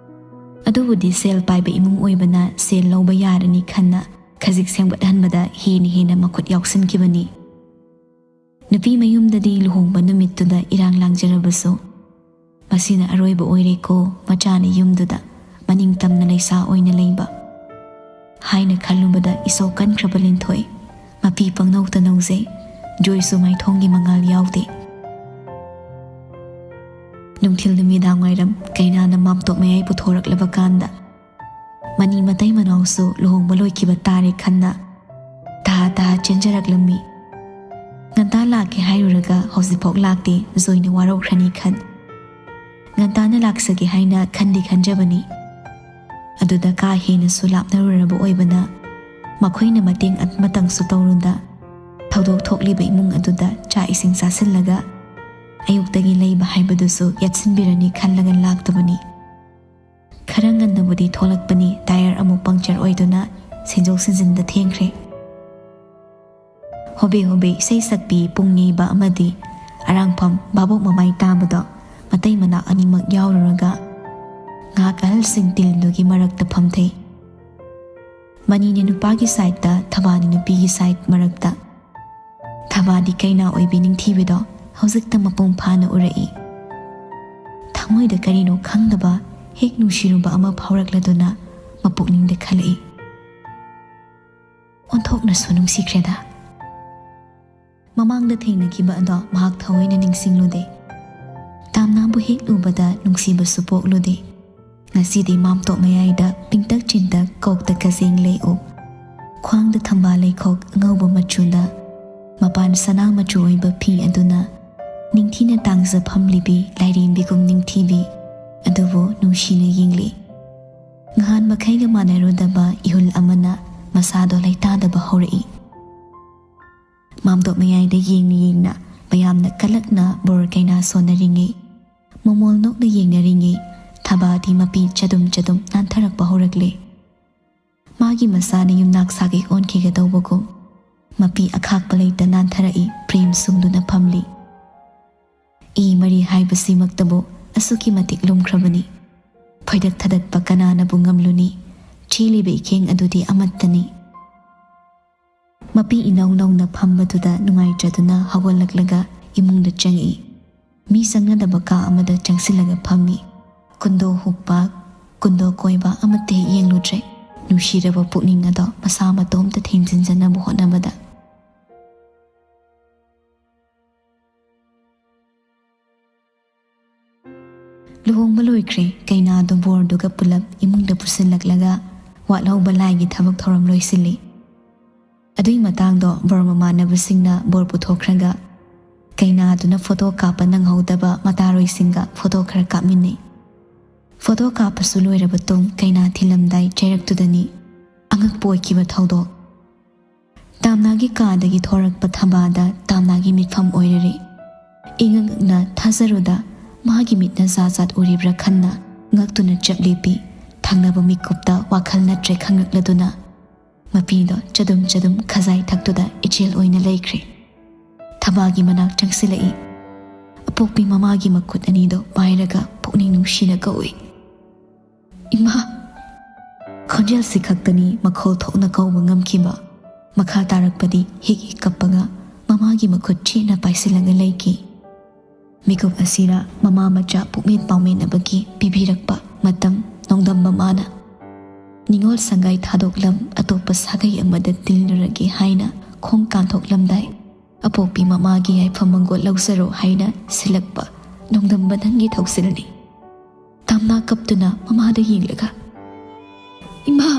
"ꯑꯗꯨꯕꯨꯗꯤ ꯁꯦꯜ ꯄꯥꯏꯕ ꯏꯃꯨꯡ ꯑꯣꯏꯕꯅ ꯁꯦꯜ ꯂꯧꯕ ꯌꯥꯔꯅꯤ" ꯈꯟꯅ ꯈꯖꯤꯛ ꯁꯦꯝꯒꯠꯍꯟꯕꯗ ꯍꯦꯟꯅ ꯍꯦꯟꯅ ꯃꯈꯨꯠ ꯌꯥꯎꯁꯤꯟꯈꯤꯕꯅꯤ꯫ ꯅꯨꯄꯤ ꯃꯌꯨꯝꯗꯗꯤ ꯂꯨꯍꯣꯡꯕ ꯅꯨꯃꯤꯠꯇꯨꯗ ꯏꯔꯥꯡ ꯂꯥꯡꯖꯔꯕꯁꯨ, ꯃꯁꯤꯅ ꯑꯔꯣꯏꯕ ꯑꯣꯏꯔꯦꯀꯣ, ꯃꯆꯥꯅ ꯌꯨꯝꯗꯨꯗ ꯃꯅꯤꯡ ꯇꯝꯅ ꯂꯩꯁꯥ ꯑꯣꯏꯅ ꯂꯩꯕ ꯍꯥꯏꯅ ꯈꯜꯂꯨꯕꯗ ꯏꯁꯧ ꯀꯟꯈ꯭ꯔꯕ ꯂꯤꯟꯊꯣꯏ꯫ ꯃꯄꯤ ꯄꯪꯅꯧꯇ ꯅꯧꯖꯩ꯫ ꯖꯣꯏꯁꯨ ꯃꯥꯏꯊꯣꯡꯒꯤ ꯃꯉꯥꯜ ꯌꯥꯎꯗꯦ꯫ ꯅꯨꯡꯊꯤꯜ ꯅꯨꯃꯤꯗꯥꯡ ꯋꯥꯏꯔꯝ ꯀꯩꯅꯥꯅ ꯃꯥꯝꯇꯣꯞ ꯃꯌꯥꯏ ꯄꯨꯊꯣꯔꯛꯂꯕ ꯀꯥꯟꯗ, ꯃꯅꯤ ꯃꯇꯩ ꯃꯅꯥꯎꯁꯨ ꯂꯨꯍꯣꯡꯕ ꯂꯣꯏꯈꯤꯕ ꯇꯥꯔꯦ ꯈꯟꯅ ꯇꯍꯥ ꯇꯍꯥ ꯆꯦꯟꯖꯔꯛꯂꯝꯃꯤ꯫ ꯉꯟꯇꯥ ꯂꯥꯛꯀꯦ ꯍꯥꯏꯔꯨꯔꯒ ꯍꯧꯖꯤꯛꯐꯥꯎ ꯂꯥꯛꯇꯦ, ꯖꯣꯏꯅ ꯋꯥꯔꯧꯈ꯭ꯔꯅꯤ ꯈꯟ꯫ ꯉꯟꯇꯥꯅ ꯂꯥꯛꯆꯒꯦ ꯍꯥꯏꯅ ꯈꯟꯗꯤ ꯈꯟꯖꯕꯅꯤ꯫ ꯑꯗꯨꯗ ꯀꯥ ꯍꯦꯟꯅꯁꯨ ꯂꯥꯞꯅꯔꯨꯔꯕ ꯑꯣꯏꯕꯅ ꯃꯈꯣꯏꯅ ꯃꯇꯦꯡ ꯑꯃꯇꯪꯁꯨ ꯇꯧꯔꯨꯗ ꯊꯧꯗꯣꯛ ꯊꯣꯛꯂꯤꯕ ꯏꯃꯨꯡ ꯑꯗꯨꯗ ꯆꯥꯛ ꯏꯁꯤꯡ ꯆꯥꯁꯤꯜꯂꯒ ꯑꯌꯨꯛꯇꯒꯤ ꯂꯩꯕ ꯍꯥꯏꯕꯗꯨꯁꯨ ꯌꯥꯠꯁꯤꯟꯕꯤꯔꯅꯤ ꯈꯜꯂꯒ ꯂꯥꯛꯇꯕꯅꯤ꯫ ꯈꯔ ꯉꯟꯅꯕꯨꯗꯤ ꯊꯣꯛꯂꯛꯄꯅꯤ, ꯇꯥꯌꯔ ꯑꯃꯨꯛ ꯄꯪꯆꯔ ꯑꯣꯏꯗꯨꯅ ꯁꯤꯟꯗꯣꯛ ꯁꯤꯟꯖꯤꯟꯗ ꯊꯦꯡꯈ꯭ꯔꯦ꯫ ꯍꯣꯕꯦ ꯍꯣꯕꯦ ꯏꯁꯩ ꯁꯛꯄꯤ ꯄꯨꯡ ꯌꯩꯕ ꯑꯃꯗꯤ ꯑꯔꯥꯡꯐꯝ ꯚꯥꯕꯣꯛ ꯃꯃꯥꯏ ꯇꯥꯕꯗꯣ ꯃꯇꯩ ꯃꯅꯥꯎ ꯑꯅꯤꯃꯛ ꯌꯥꯎꯔꯨꯔꯒ ꯉꯥꯏꯍꯥꯛ ꯑꯍꯜꯁꯤꯡ ꯇꯤꯜꯗꯨꯒꯤ ꯃꯔꯛꯇ ꯐꯝꯊꯩ꯫ ꯃꯅꯤꯅ ꯅꯨꯄꯥꯒꯤ ꯁꯥꯏꯠꯇ, ꯊꯕꯥꯅ ꯅꯨꯄꯤꯒꯤ ꯁꯥꯏꯠ ꯃꯔꯛꯇ꯫ ꯊꯕꯥꯗꯤ ꯀꯩꯅꯥ ꯑꯣꯏꯕꯤ ꯅꯤꯡꯊꯤꯕꯤꯗꯣ ꯍꯧꯖꯤꯛꯇ ꯃꯄꯨꯡ ꯐꯥꯅ ꯎꯔꯛꯏ꯫ ꯊꯃꯣꯏꯗ ꯀꯔꯤꯅꯣ ꯈꯪꯗꯕ ꯍꯦꯛ ꯅꯨꯡꯁꯤꯔꯨꯕ ꯑꯃ ꯐꯥꯎꯔꯛꯂꯗꯨꯅ ꯃꯄꯨꯛꯅꯤꯡꯗ ꯈꯜꯂꯛꯏ꯫ ꯑꯣꯟꯊꯣꯛꯅꯁꯨ ꯅꯨꯡꯁꯤꯈ꯭ꯔꯦꯗ꯫ ꯃꯃꯥꯡꯗ ꯊꯦꯡꯅꯈꯤꯕ ꯑꯗꯣ ꯃꯍꯥꯛ ꯊꯑꯣꯏꯅ ꯅꯤꯡꯁꯤꯡꯂꯨꯗꯦ꯫ ꯇꯥꯝꯅꯥꯕꯨ ꯍꯦꯛ ꯎꯕꯗ ꯅꯨꯡꯁꯤꯕꯁꯨ ꯄꯣꯛꯂꯨꯗꯦ꯫ ꯉꯁꯤꯗꯤ ꯃꯥꯝꯇꯣꯞ ꯃꯌꯥꯏꯗ ꯄꯤꯡꯇꯛ ꯆꯤꯟꯇꯛ ꯀꯣꯛꯇ ꯀꯖꯦꯡ ꯂꯩ ꯎꯞ, ꯈ꯭ꯋꯥꯡꯗ ꯊꯝꯕꯥꯜ ꯂꯩꯈꯣꯛ ꯑꯉꯧꯕ ꯃꯆꯨꯗ, ꯃꯄꯥꯟ ꯁꯅꯥ ꯃꯆꯨ ꯑꯣꯏꯕ ꯐꯤ ꯑꯗꯨꯅ ꯅꯤꯡꯊꯤꯅ ꯇꯥꯡꯖ ꯐꯝꯂꯤꯕꯤ ꯂꯥꯏꯔꯦꯝꯕꯤꯒꯨꯝ ꯅꯤꯡꯊꯤꯕꯤ ꯑꯗꯨꯕꯨ ꯅꯨꯡꯁꯤꯅ ꯌꯦꯡꯂꯤ꯫ ꯅꯍꯥꯟ ꯃꯈꯩꯒ ꯃꯥꯟꯅꯔꯨꯗꯕ ꯏꯍꯨꯜ ꯑꯃꯅ ꯃꯁꯥꯗꯣ ꯂꯩꯇꯥꯗꯕ ꯍꯧꯔꯛꯏ꯫ ꯃꯥꯝꯇꯣꯞ ꯃꯌꯥꯏꯗ ꯌꯦꯡꯅ ꯌꯦꯡꯅ ꯃꯌꯥꯝꯅ ꯀꯂꯛꯅ ꯕꯣꯔ ꯀꯩꯅꯥ ꯁꯣꯟꯅꯔꯤꯉꯩ, ꯃꯣꯃꯣꯜ ꯅꯣꯛꯅ ꯌꯦꯡꯅꯔꯤꯉꯩ, ꯊꯕꯥꯗꯤ ꯃꯄꯤ ꯆꯗꯨꯝ ꯆꯗꯨꯝ ꯅꯥꯟꯊꯔꯛꯄ ꯍꯧꯔꯛꯂꯦ꯫ ꯃꯥꯒꯤ ꯃꯁꯥꯅ ꯌꯨꯝꯅꯥꯛ ꯁꯥꯒꯩ ꯑꯣꯟꯈꯤꯒꯗꯧꯕꯒꯨꯝ ꯃꯄꯤ ꯑꯈꯥꯛꯄ ꯂꯩꯇ ꯅꯥꯟꯊꯔꯛꯏ, ꯄ꯭ꯔꯦꯝ ꯁꯨꯡꯗꯨꯅ ꯐꯝꯂꯤ꯫ ꯏ ꯃꯔꯤ ꯍꯥꯏꯕꯁꯤꯃꯛꯇꯕꯨ ꯑꯁꯨꯛꯀꯤ ꯃꯇꯤꯛ ꯂꯨꯝꯈ꯭ꯔꯕꯅꯤ꯫ ꯐꯣꯏꯗꯠ ꯊꯗꯠꯄ ꯀꯅꯥꯅꯕꯨ ꯉꯝꯂꯨꯅꯤ? ꯆꯦꯜꯂꯤꯕ ꯏꯈꯦꯡ ꯑꯗꯨꯗꯤ ꯑꯃꯠꯇꯅꯤ꯫ ꯃꯄꯤ ꯏꯅꯧ ꯅꯧꯅ ꯐꯝꯕꯗꯨꯗ ꯅꯨꯡꯉꯥꯏꯇ꯭ꯔꯗꯨꯅ ꯍꯧꯒꯠꯂꯛꯂꯒ ꯏꯃꯨꯡꯗ ꯆꯪꯉꯛꯏ꯫ ꯃꯤ ꯆꯪꯅꯗꯕ ꯀꯥ ꯑꯃꯗ ꯆꯪꯁꯤꯜꯂꯒ ꯐꯝꯃꯤ꯫ ꯀꯨꯟꯗꯣ ꯍꯨꯛꯄ, ꯀꯨꯟꯗꯣ ꯀꯣꯏꯕ ꯑꯃꯠꯇ ꯍꯦꯛ ꯌꯦꯡꯂꯨꯗ꯭ꯔꯦ꯫ ꯅꯨꯡꯁꯤꯔꯕ ꯄꯨꯛꯅꯤꯡ ꯑꯗꯣ ꯃꯁꯥ ꯃꯇꯣꯝꯇ ꯊꯦꯝꯖꯤꯟꯖꯅꯕ ꯍꯣꯠꯅꯕꯗ꯫ ꯂꯨꯍꯣꯡꯕ ꯂꯣꯏꯈ꯭ꯔꯦ꯫ ꯀꯩꯅꯥꯗꯣ ꯕꯣꯔꯗꯨꯒ ꯄꯨꯂꯞ ꯏꯃꯨꯡꯗ ꯄꯨꯁꯤꯜꯂꯛꯂꯒ ꯋꯥꯠꯍꯧꯕ ꯂꯥꯏꯒꯤ ꯊꯕꯛ ꯊꯧꯔꯝ ꯂꯣꯏꯁꯤꯜꯂꯤ꯫ ꯑꯗꯨꯒꯤ ꯃꯇꯥꯡꯗꯣ ꯕꯣꯔ ꯃꯃꯥꯟꯅꯕꯁꯤꯡꯅ ꯕꯣꯔ ꯄꯨꯊꯣꯛꯈ꯭ꯔꯒ ꯀꯩꯅꯥꯗꯨꯅ ꯐꯣꯇꯣ ꯀꯥꯞꯄ ꯅꯪꯍꯧꯗꯕ ꯃꯇꯥꯔꯣꯏꯁꯤꯡꯒ ꯐꯣꯇꯣ ꯈꯔ ꯀꯥꯞꯃꯤꯟꯅꯩ꯫ ꯐꯣꯇꯣ ꯀꯥꯞꯄꯁꯨ ꯂꯣꯏꯔꯕ ꯇꯨꯡ ꯀꯩꯅꯥ ꯊꯤꯜꯂꯝꯗꯥꯏ ꯆꯩꯔꯛꯇꯨꯗꯅꯤ ꯑꯉꯛꯄ ꯑꯣꯏꯈꯤꯕ ꯊꯧꯗꯣꯛ꯫ ꯇꯥꯝꯅꯥꯒꯤ ꯀꯥꯗꯒꯤ ꯊꯣꯔꯛꯄ ꯊꯕꯥꯗ ꯇꯥꯝꯅꯥꯒꯤ ꯃꯤꯠꯐꯝ ꯑꯣꯏꯔꯔꯦ꯫ ꯏꯉꯛꯅ ꯊꯥꯖꯔꯨꯗ ꯃꯥꯒꯤ ꯃꯤꯠꯅ ꯖꯥꯠ ꯖꯥꯠ ꯎꯔꯤꯕ꯭ꯔꯥ ꯈꯟꯅ ꯉꯛꯇꯨꯅ ꯆꯞ ꯂꯦꯞꯄꯤ꯫ ꯊꯪꯅꯕ ꯃꯤꯀꯨꯞꯇ ꯋꯥꯈꯜ ꯅꯠꯇ꯭ꯔꯦ ꯈꯪꯂꯛꯂꯗꯨꯅ ꯃꯄꯤꯗꯣ ꯆꯗꯨꯝ ꯆꯗꯨꯝ ꯈꯖꯥꯏ ꯊꯛꯇꯨꯗ ꯏꯆꯦꯜ ꯑꯣꯏꯅ ꯂꯩꯈ꯭ꯔꯦ꯫ ꯊꯕꯥꯒꯤ ꯃꯅꯥꯛ ꯆꯪꯁꯤꯜꯂꯛꯏ꯫ ꯑꯄꯣꯛꯄꯤ ꯃꯃꯥꯒꯤ ꯃꯈꯨꯠ ꯑꯅꯤꯗꯣ ꯄꯥꯏꯔꯒ ꯄꯨꯛꯅꯤꯡ ꯅꯨꯡꯁꯤꯅ ꯀꯧꯏ, "ꯏꯃꯥ!" ꯈꯣꯟꯖꯦꯜꯁꯤ ꯈꯛꯇꯅꯤ ꯃꯈꯣꯜ ꯊꯣꯛꯅ ꯀꯧꯕ ꯉꯝꯈꯤꯕ꯫ ꯃꯈꯥ ꯇꯥꯔꯛꯄꯗꯤ ꯍꯤꯛ ꯍꯤꯛ ꯀꯞꯄꯒ ꯃꯃꯥꯒꯤ ꯃꯈꯨꯠ ꯆꯦꯠꯅ ꯄꯥꯏꯁꯤꯜꯂꯒ ꯂꯩꯈꯤ꯫ ꯃꯤꯀꯨꯞ ꯑꯁꯤꯔ ꯃꯃꯥ ꯃꯆꯥ ꯄꯨꯛꯃꯦꯟ ꯄꯥꯎꯃꯤꯟꯅꯕꯒꯤ ꯄꯤꯕꯤꯔꯛꯄ ꯃꯇꯝ ꯅꯣꯡꯗꯝꯕ ꯃꯥꯅ꯫ ꯅꯤꯉꯣꯜ ꯁꯪꯒꯥꯏ ꯊꯥꯗꯣꯛꯂꯝ ꯑꯇꯣꯞꯄ ꯁꯥꯒꯩ ꯑꯃꯗ ꯇꯤꯜꯂꯨꯔꯒꯦ ꯍꯥꯏꯅ ꯈꯣꯡ ꯀꯥꯟꯊꯣꯛꯂꯝꯗꯥꯏ ꯑꯄꯣꯛꯄꯤ ꯃꯃꯥꯒꯤ ꯌꯥꯏꯐ ꯃꯪꯒꯣꯜ ꯂꯧꯖꯔꯣ ꯍꯥꯏꯅ ꯁꯤꯜꯂꯛꯄ ꯅꯣꯡꯗꯝꯕ ꯅꯪꯒꯤ ꯊꯧꯁꯤꯜꯅꯤ꯫ ꯇꯥꯝꯅꯥ ꯀꯞꯇꯨꯅ ꯃꯃꯥꯗ ꯌꯦꯡꯂꯒ, "ꯏꯃꯥ,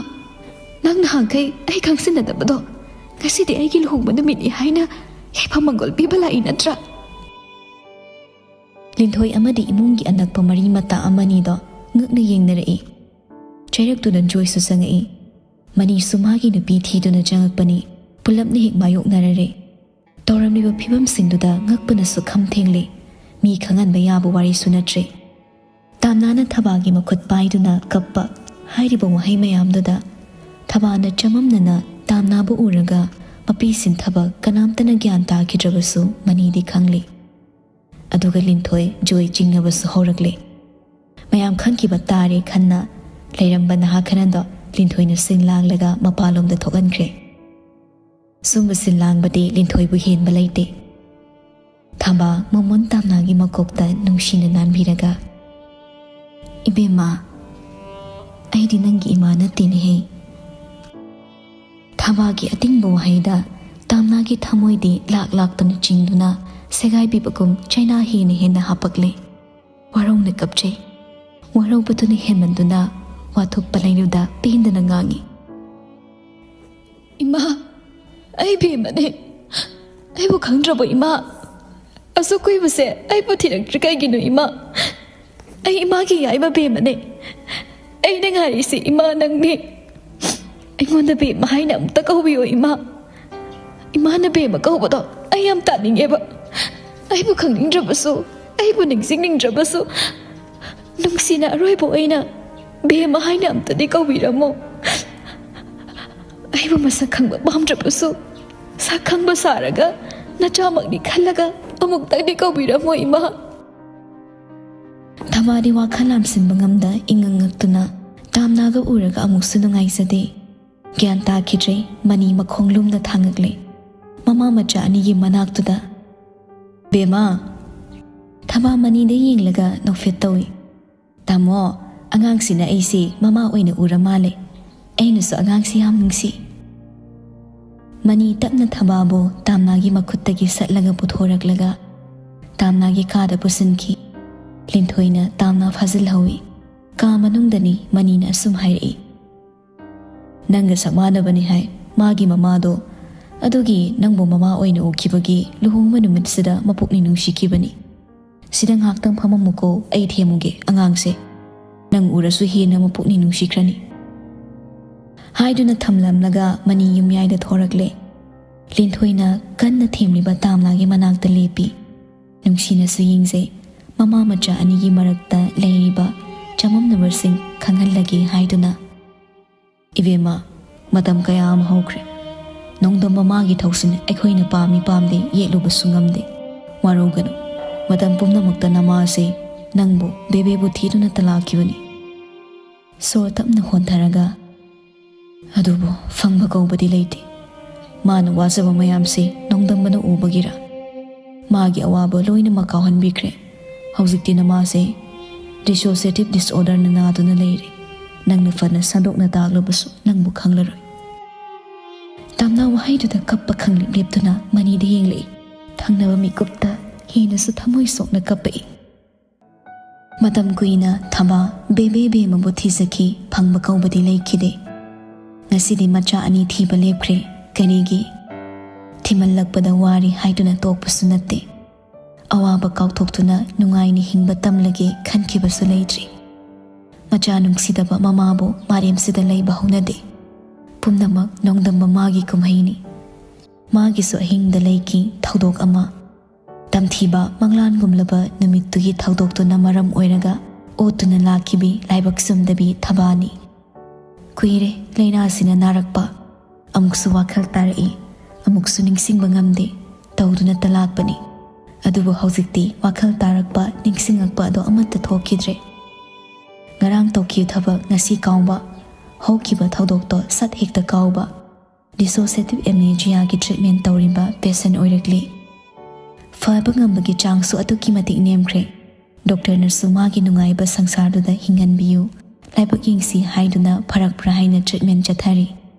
ꯅꯪ ꯅꯍꯥꯟꯈꯩ ꯑꯩ ꯈꯪꯁꯤꯟꯅꯗꯕꯗꯣ ꯉꯁꯤꯗꯤ ꯑꯩꯒꯤ ꯂꯨꯍꯣꯡꯕ ꯅꯨꯃꯤꯠꯅꯤ ꯍꯥꯏꯅ ꯌꯥꯏꯐ ꯃꯪꯒꯣꯜ ꯄꯤꯕ ꯂꯥꯛꯏ ꯅꯠꯇ꯭ꯔꯥ?" ꯂꯤꯟꯊꯣꯏ ꯑꯃꯗꯤ ꯏꯃꯨꯡꯒꯤ ꯑꯅꯛꯄ ꯃꯔꯤ ꯃꯇꯥ ꯑꯃꯅꯤꯗꯣ ꯉꯛꯅ ꯌꯦꯡꯅꯔꯛꯏ꯫ ꯆꯩꯔꯛꯇꯨꯗ ꯖꯣꯏꯁꯨ ꯆꯪꯉꯛꯏ꯫ ꯃꯅꯤꯁꯨ ꯃꯥꯒꯤ ꯅꯨꯄꯤ ꯊꯤꯗꯨꯅ ꯆꯪꯉꯛꯄꯅꯤ꯫ ꯄꯨꯂꯞꯅ ꯍꯦꯛ ꯃꯥꯌꯣꯛꯅꯔꯔꯦ꯫ ꯇꯧꯔꯝꯂꯤꯕ ꯐꯤꯕꯝꯁꯤꯡꯗꯨꯗ ꯉꯛꯄꯅꯁꯨ ꯈꯝ ꯊꯦꯡꯂꯦ꯫ ꯃꯤ ꯈꯪꯍꯟꯕ ꯌꯥꯕ ꯋꯥꯔꯤꯁꯨ ꯅꯠꯇ꯭ꯔꯦ꯫ ꯇꯥꯝꯅꯥꯅ ꯊꯕꯥꯒꯤ ꯃꯈꯨꯠ ꯄꯥꯏꯗꯨꯅ ꯀꯞꯄ ꯍꯥꯏꯔꯤꯕ ꯋꯥꯍꯩ ꯃꯌꯥꯝꯗꯨꯗ ꯊꯕꯥꯅ ꯆꯃꯝꯅꯅ ꯇꯥꯝꯅꯥꯕꯨ ꯎꯔꯒ ꯃꯄꯤ ꯁꯤꯟꯊꯕ ꯀꯅꯥꯝꯇꯅ ꯒ꯭ꯌꯥꯟ ꯇꯥꯈꯤꯗ꯭ꯔꯕꯁꯨ ꯃꯅꯤꯗꯤ ꯈꯪꯂꯦ꯫ ꯑꯗꯨꯒ ꯂꯤꯟꯊꯣꯏ ꯖꯣꯏ ꯆꯤꯡꯅꯕꯁꯨ ꯍꯧꯔꯛꯂꯦ꯫ ꯃꯌꯥꯝ ꯈꯪꯈꯤꯕ ꯇꯥꯔꯦ ꯈꯟꯅ ꯂꯩꯔꯝꯕ ꯅꯍꯥ ꯈꯔꯗꯣ ꯂꯤꯟꯊꯣꯏꯅ ꯁꯤꯟ ꯂꯥꯡꯂꯒ ꯃꯄꯥꯟꯂꯣꯝꯗ ꯊꯣꯛꯍꯟꯈ꯭ꯔꯦ꯫ ꯁꯨꯝꯕ ꯁꯤꯟ ꯂꯥꯡꯕꯗꯤ ꯂꯤꯟꯊꯣꯏꯕꯨ ꯍꯦꯟꯕ ꯂꯩꯇꯦ꯫ ꯊꯕꯥ ꯃꯃꯣꯟ ꯇꯥꯝꯅꯥꯒꯤ ꯃꯀꯣꯛꯇ ꯅꯨꯡꯁꯤꯅ ꯅꯥꯟꯕꯤꯔꯒ, "ꯏꯕꯦꯝꯃ, ꯑꯩꯗꯤ ꯅꯪꯒꯤ ꯏꯃꯥ ꯅꯠꯇꯦꯅꯦꯍꯦ꯫" ꯊꯕꯥꯒꯤ ꯑꯇꯤꯡꯕ ꯋꯥꯍꯩꯗ ꯇꯥꯝꯅꯥꯒꯤ ꯊꯃꯣꯏꯗꯤ ꯂꯥꯛ ꯂꯥꯛꯇꯅ ꯆꯤꯡꯗꯨꯅ ꯁꯦꯒꯥꯏꯕꯤꯕꯒꯨꯝ ꯆꯩꯅꯥ ꯍꯦꯟꯅ ꯍꯦꯟꯅ ꯍꯥꯄꯛꯂꯦ꯫ ꯋꯥꯔꯧꯅ ꯀꯞꯆꯩ꯫ ꯋꯥꯔꯧꯕꯗꯨꯅ ꯍꯦꯟꯃꯟꯗꯨꯅ ꯋꯥꯊꯣꯛ ꯄꯂꯩꯗꯨꯗ ꯄꯦꯟꯗꯅ ꯉꯥꯡꯉꯤ, "ꯏꯃꯥ, ꯑꯩ ꯕꯦꯝꯃꯅꯦ꯫ ꯑꯩꯕꯨ ꯈꯪꯗ꯭ꯔꯕꯣ, ꯏꯃꯥ? ꯑꯁꯨꯛ ꯀꯨꯏꯕꯁꯦ ꯑꯩꯕꯨ ꯊꯤꯔꯛꯇ꯭ꯔꯤ ꯀꯩꯒꯤꯅꯣ, ꯏꯃꯥ? ꯑꯩ ꯏꯃꯥꯒꯤ ꯌꯥꯏꯃ ꯕꯦꯝꯃꯅꯦ꯫ ꯑꯩꯅ ꯉꯥꯏꯔꯤꯁꯤ ꯏꯃꯥ ꯅꯪꯅꯦ꯫ ꯑꯩꯉꯣꯟꯗ ꯕꯦꯝꯃ ꯍꯥꯏꯅ ꯑꯃꯨꯛꯇ ꯀꯧꯕꯤꯌꯣ, ꯏꯃꯥ꯫" ꯏꯃꯥꯅ ꯕꯦꯝꯃ ꯀꯧꯕꯗꯣ ꯑꯩ ꯌꯥꯝ ꯇꯥꯅꯤꯡꯉꯦꯕ꯫ ꯑꯩꯕꯨ ꯈꯪꯅꯤꯡꯗ꯭ꯔꯕꯁꯨ, ꯑꯩꯕꯨ ꯅꯤꯡꯁꯤꯡꯅꯤꯡꯗ꯭ꯔꯕꯁꯨ, ꯅꯨꯡꯁꯤꯅ ꯑꯔꯣꯏꯕ ꯑꯣꯏꯅ ꯕꯦꯝꯃ ꯍꯥꯏꯅ ꯑꯝꯇꯗꯤ ꯀꯧꯕꯤꯔꯝꯃꯣ꯫ ꯑꯩꯕꯨ ꯃꯁꯛ ꯈꯪꯕ ꯄꯥꯝꯗ꯭ꯔꯕꯁꯨ, ꯁꯛ ꯈꯪꯕ ꯁꯥꯔꯒ ꯅꯆꯥꯃꯛꯅꯤ ꯈꯜꯂꯒ ꯑꯃꯨꯛꯇꯪꯗꯤ ꯀꯧꯕꯤꯔꯝꯃꯣ, ꯏꯃꯥ꯫ ꯊꯕꯥꯗꯤ ꯋꯥꯈꯜ ꯂꯥꯝꯁꯤꯟꯕ ꯉꯝꯗ ꯏꯉꯛ ꯉꯛꯇꯨꯅ ꯇꯥꯝꯅꯥꯒ ꯎꯔꯒ ꯑꯃꯨꯛꯁꯨ ꯅꯨꯡꯉꯥꯏꯖꯗꯦ꯫ ꯒ꯭ꯌꯥꯟ ꯇꯥꯈꯤꯗ꯭ꯔꯦ꯫ ꯃꯅꯤ ꯃꯈꯣꯡ ꯂꯨꯝꯅ ꯊꯥꯡꯉꯛꯂꯦ꯫ ꯃꯃꯥ ꯃꯆꯥ ꯑꯅꯤꯒꯤ ꯃꯅꯥꯛꯇꯨꯗ, "ꯕꯦꯝꯃ!" ꯊꯕꯥ ꯃꯅꯤꯗ ꯌꯦꯡꯂꯒ ꯅꯣꯛꯐꯦꯠ ꯇꯧꯏ꯫ "ꯇꯥꯃꯣ, ꯑꯉꯥꯡꯁꯤꯅ ꯑꯩꯁꯤ ꯃꯃꯥ ꯑꯣꯏꯅ ꯎꯔ ꯃꯥꯜꯂꯦ꯫ ꯑꯩꯅꯁꯨ ꯑꯉꯥꯡꯁꯤ ꯌꯥꯝ ꯅꯨꯡꯁꯤ꯫" ꯃꯅꯤ ꯇꯞꯅ ꯊꯕꯥꯕꯨ ꯇꯥꯝꯅꯥꯒꯤ ꯃꯈꯨꯠꯇꯒꯤ ꯁꯠꯂꯒ ꯄꯨꯊꯣꯔꯛꯂꯒ ꯇꯥꯝꯅꯥꯒꯤ ꯀꯥꯗ ꯄꯨꯁꯤꯟꯈꯤ꯫ ꯂꯤꯟꯊꯣꯏꯅ ꯇꯥꯝꯅꯥ ꯐꯥꯖꯤꯜꯍꯧꯏ꯫ ꯀꯥ ꯃꯅꯨꯡꯗꯅꯤ ꯃꯅꯤꯅ ꯑꯁꯨꯝ ꯍꯥꯏꯔꯛꯏ, "ꯅꯪꯒ ꯁꯛ ꯃꯥꯟꯅꯕꯅꯤ ꯍꯥꯏ ꯃꯥꯒꯤ ꯃꯃꯥꯗꯣ꯫ ꯑꯗꯨꯒꯤ ꯅꯪꯕꯨ ꯃꯃꯥ ꯑꯣꯏꯅ ꯎꯈꯤꯕꯒꯤ ꯂꯨꯍꯣꯡꯕ ꯅꯨꯃꯤꯠꯁꯤꯗ ꯃꯄꯨꯛꯅꯤꯡ ꯅꯨꯡꯁꯤꯈꯤꯕꯅꯤ꯫ ꯁꯤꯗ ꯉꯥꯏꯍꯥꯛꯇꯪ ꯐꯝꯃꯝꯃꯨꯀꯣ, ꯑꯩ ꯊꯦꯝꯃꯨꯒꯦ ꯑꯉꯥꯡꯁꯦ꯫ ꯅꯪ ꯎꯔꯁꯨ ꯍꯦꯟꯅ ꯃꯄꯨꯛꯅꯤꯡ ꯅꯨꯡꯁꯤꯈ꯭ꯔꯅꯤ꯫" ꯍꯥꯏꯗꯨꯅ ꯊꯝꯂꯝꯂꯒ ꯃꯅꯤ ꯌꯨꯝꯌꯥꯏꯗ ꯊꯣꯔꯛꯂꯦ꯫ ꯂꯤꯟꯊꯣꯏꯅ ꯀꯟꯅ ꯊꯦꯝꯂꯤꯕ ꯇꯥꯝꯅꯥꯒꯤ ꯃꯅꯥꯛꯇ ꯂꯦꯞꯄꯤ꯫ ꯅꯨꯡꯁꯤꯅꯁꯨ ꯌꯦꯡꯖꯩ꯫ ꯃꯃꯥ ꯃꯆꯥ ꯑꯅꯤꯒꯤ ꯃꯔꯛꯇ ꯂꯩꯔꯤꯕ ꯆꯃꯝꯅꯕꯁꯤꯡ ꯈꯪꯍꯜꯂꯒꯦ ꯍꯥꯏꯗꯨꯅ, "ꯏꯕꯦꯝꯃ, ꯃꯇꯝ ꯀꯌꯥ ꯑꯃ ꯍꯧꯈ꯭ꯔꯦ꯫ ꯅꯣꯡꯗꯝꯕ ꯃꯥꯒꯤ ꯊꯧꯁꯤꯟ ꯑꯩꯈꯣꯏꯅ ꯄꯥꯝꯃꯤ ꯄꯥꯝꯗꯦ ꯌꯦꯠꯂꯨꯕꯁꯨ ꯉꯝꯗꯦ꯫ ꯋꯥꯔꯧꯒꯅꯨ꯫ ꯃꯇꯝ ꯄꯨꯝꯅꯃꯛꯇ ꯅꯃꯥꯁꯦ ꯅꯪꯕꯨ ꯕꯦꯕꯦꯕꯨ ꯊꯤꯗꯨꯅꯇ ꯂꯥꯛꯈꯤꯕꯅꯤ꯫" ꯁꯣꯔ ꯇꯞꯅ ꯍꯣꯟꯊꯔꯒ, "ꯑꯗꯨꯕꯨ ꯐꯪꯕ ꯀꯧꯕꯗꯤ ꯂꯩꯇꯦ꯫ ꯃꯥꯅ ꯋꯥꯖꯕ ꯃꯌꯥꯝꯁꯤ ꯅꯣꯡꯗꯝꯕꯅ ꯎꯕꯒꯤꯔ? ꯃꯥꯒꯤ ꯑꯋꯥꯕ ꯂꯣꯏꯅꯃꯛ ꯀꯥꯎꯍꯟꯕꯤꯈ꯭ꯔꯦ꯫ ꯍꯧꯖꯤꯛꯇꯤ ꯅꯃꯥꯁꯦ dissociative disorderꯅ ꯅꯥꯗꯨꯅ ꯂꯩꯔꯦ꯫ ꯅꯪꯅ ꯐꯅ ꯁꯟꯗꯣꯛꯅ ꯇꯥꯛꯂꯕꯁꯨ ꯅꯪꯕꯨ ꯈꯪꯂꯔꯣꯏ꯫ ꯇꯥꯝꯅꯥ ꯋꯥꯍꯩꯗꯨꯗ ꯀꯞꯄ ꯈꯪꯂꯦꯞ ꯂꯦꯞꯇꯨꯅ ꯃꯅꯤꯗ ꯌꯦꯡꯂꯛꯏ꯫ ꯊꯪꯅꯕ ꯃꯤꯀꯨꯞꯇ ꯍꯦꯟꯅꯁꯨ ꯊꯃꯣꯏ ꯁꯣꯛꯅ ꯀꯞꯄꯛꯏ꯫ ꯃꯇꯝ ꯀꯨꯏꯅ ꯊꯕꯥ ꯕꯦꯕꯦ ꯕꯦꯃꯕꯨ ꯊꯤꯖꯈꯤ, ꯐꯪꯕ ꯀꯧꯕꯗꯤ ꯂꯩꯈꯤꯗꯦ꯫ ꯉꯁꯤꯗꯤ ꯃꯆꯥ ꯑꯅꯤ ꯊꯤꯕ ꯂꯦꯞꯈ꯭ꯔꯦ꯫ ꯀꯔꯤꯒꯤ? ꯊꯤꯃꯜꯂꯛꯄꯗ ꯋꯥꯔꯤ ꯍꯥꯏꯗꯨꯅ ꯇꯣꯛꯄꯁꯨ ꯅꯠꯇꯦ꯫ ꯑꯋꯥꯕ ꯀꯥꯎꯊꯣꯛꯇꯨꯅ ꯅꯨꯡꯉꯥꯏꯅ ꯍꯤꯡꯕ ꯇꯝꯂꯒꯦ ꯈꯟꯈꯤꯕꯁꯨ ꯂꯩꯇ꯭ꯔꯤ꯫ ꯃꯆꯥ ꯅꯨꯡꯁꯤꯗꯕ ꯃꯃꯥꯕꯨ ꯃꯥꯂꯦꯝꯁꯤꯗ ꯂꯩꯕ ꯍꯧꯅꯗꯦ꯫ ꯄꯨꯝꯅꯃꯛ ꯅꯣꯡꯗꯝꯕ ꯃꯥꯒꯤ ꯀꯨꯝꯍꯩꯅꯤ꯫ ꯃꯥꯒꯤꯁꯨ ꯑꯍꯤꯡꯗ ꯂꯩꯈꯤ ꯊꯧꯗꯣꯛ ꯑꯃ꯫ ꯇꯝꯊꯤꯕ ꯃꯪꯂꯥꯟꯒꯨꯝꯂꯕ ꯅꯨꯃꯤꯠꯇꯨꯒꯤ ꯊꯧꯗꯣꯛꯇꯨꯅ ꯃꯔꯝ ꯑꯣꯏꯔꯒ ꯑꯣꯠꯇꯨꯅ ꯂꯥꯛꯈꯤꯕꯤ ꯂꯥꯏꯕꯛ ꯆꯨꯝꯗꯕꯤ ꯊꯕꯥꯅꯤ꯫ ꯀꯨꯏꯔꯦ ꯂꯥꯏꯅꯥꯁꯤꯅ ꯅꯥꯔꯛꯄ꯫ ꯑꯃꯨꯛꯁꯨ ꯋꯥꯈꯜ ꯇꯥꯔꯛꯏ, ꯑꯃꯨꯛꯁꯨ ꯅꯤꯡꯁꯤꯡꯕ ꯉꯝꯗꯦ ꯇꯧꯗꯨꯅꯇ ꯂꯥꯛꯄꯅꯤ꯫ ꯑꯗꯨꯕꯨ ꯍꯧꯖꯤꯛꯇꯤ ꯋꯥꯈꯜ ꯇꯥꯔꯛꯄ, ꯅꯤꯡꯁꯤꯡꯉꯛꯄ ꯑꯗꯣ ꯑꯃꯠꯇ ꯊꯣꯛꯈꯤꯗ꯭ꯔꯦ꯫ ꯉꯔꯥꯡ ꯇꯧꯈꯤꯕ ꯊꯕꯛ ꯉꯁꯤ ꯀꯥꯎꯕ, ꯍꯧꯈꯤꯕ ꯊꯧꯗꯣꯛꯇꯣ ꯁꯠ ꯍꯦꯛꯇ ꯀꯥꯎꯕ꯫ Dissociative amnesiaꯒꯤ treatment ꯇꯧꯔꯤꯕ patient ꯑꯣꯏꯔꯛꯂꯤ꯫ ꯐꯕ ꯉꯝꯕꯒꯤ ꯆꯥꯡꯁꯨ ꯑꯗꯨꯛꯀꯤ ꯃꯇꯤꯛ ꯅꯦꯝꯈ꯭ꯔꯦ꯫ ꯗꯣꯛꯇꯔꯅꯁꯨ ꯃꯥꯒꯤ ꯅꯨꯡꯉꯥꯏꯕ ꯁꯪꯁꯥꯔꯗꯨꯗ ꯍꯤꯡꯍꯟꯕꯤꯌꯨ, ꯂꯥꯏꯕꯛ ꯌꯦꯡꯁꯤ ꯍꯥꯏꯗꯨꯅ ꯐꯔꯛꯄ꯭ꯔꯥ ꯍꯥꯏꯅ treatment ꯆꯠꯊꯔꯤ꯫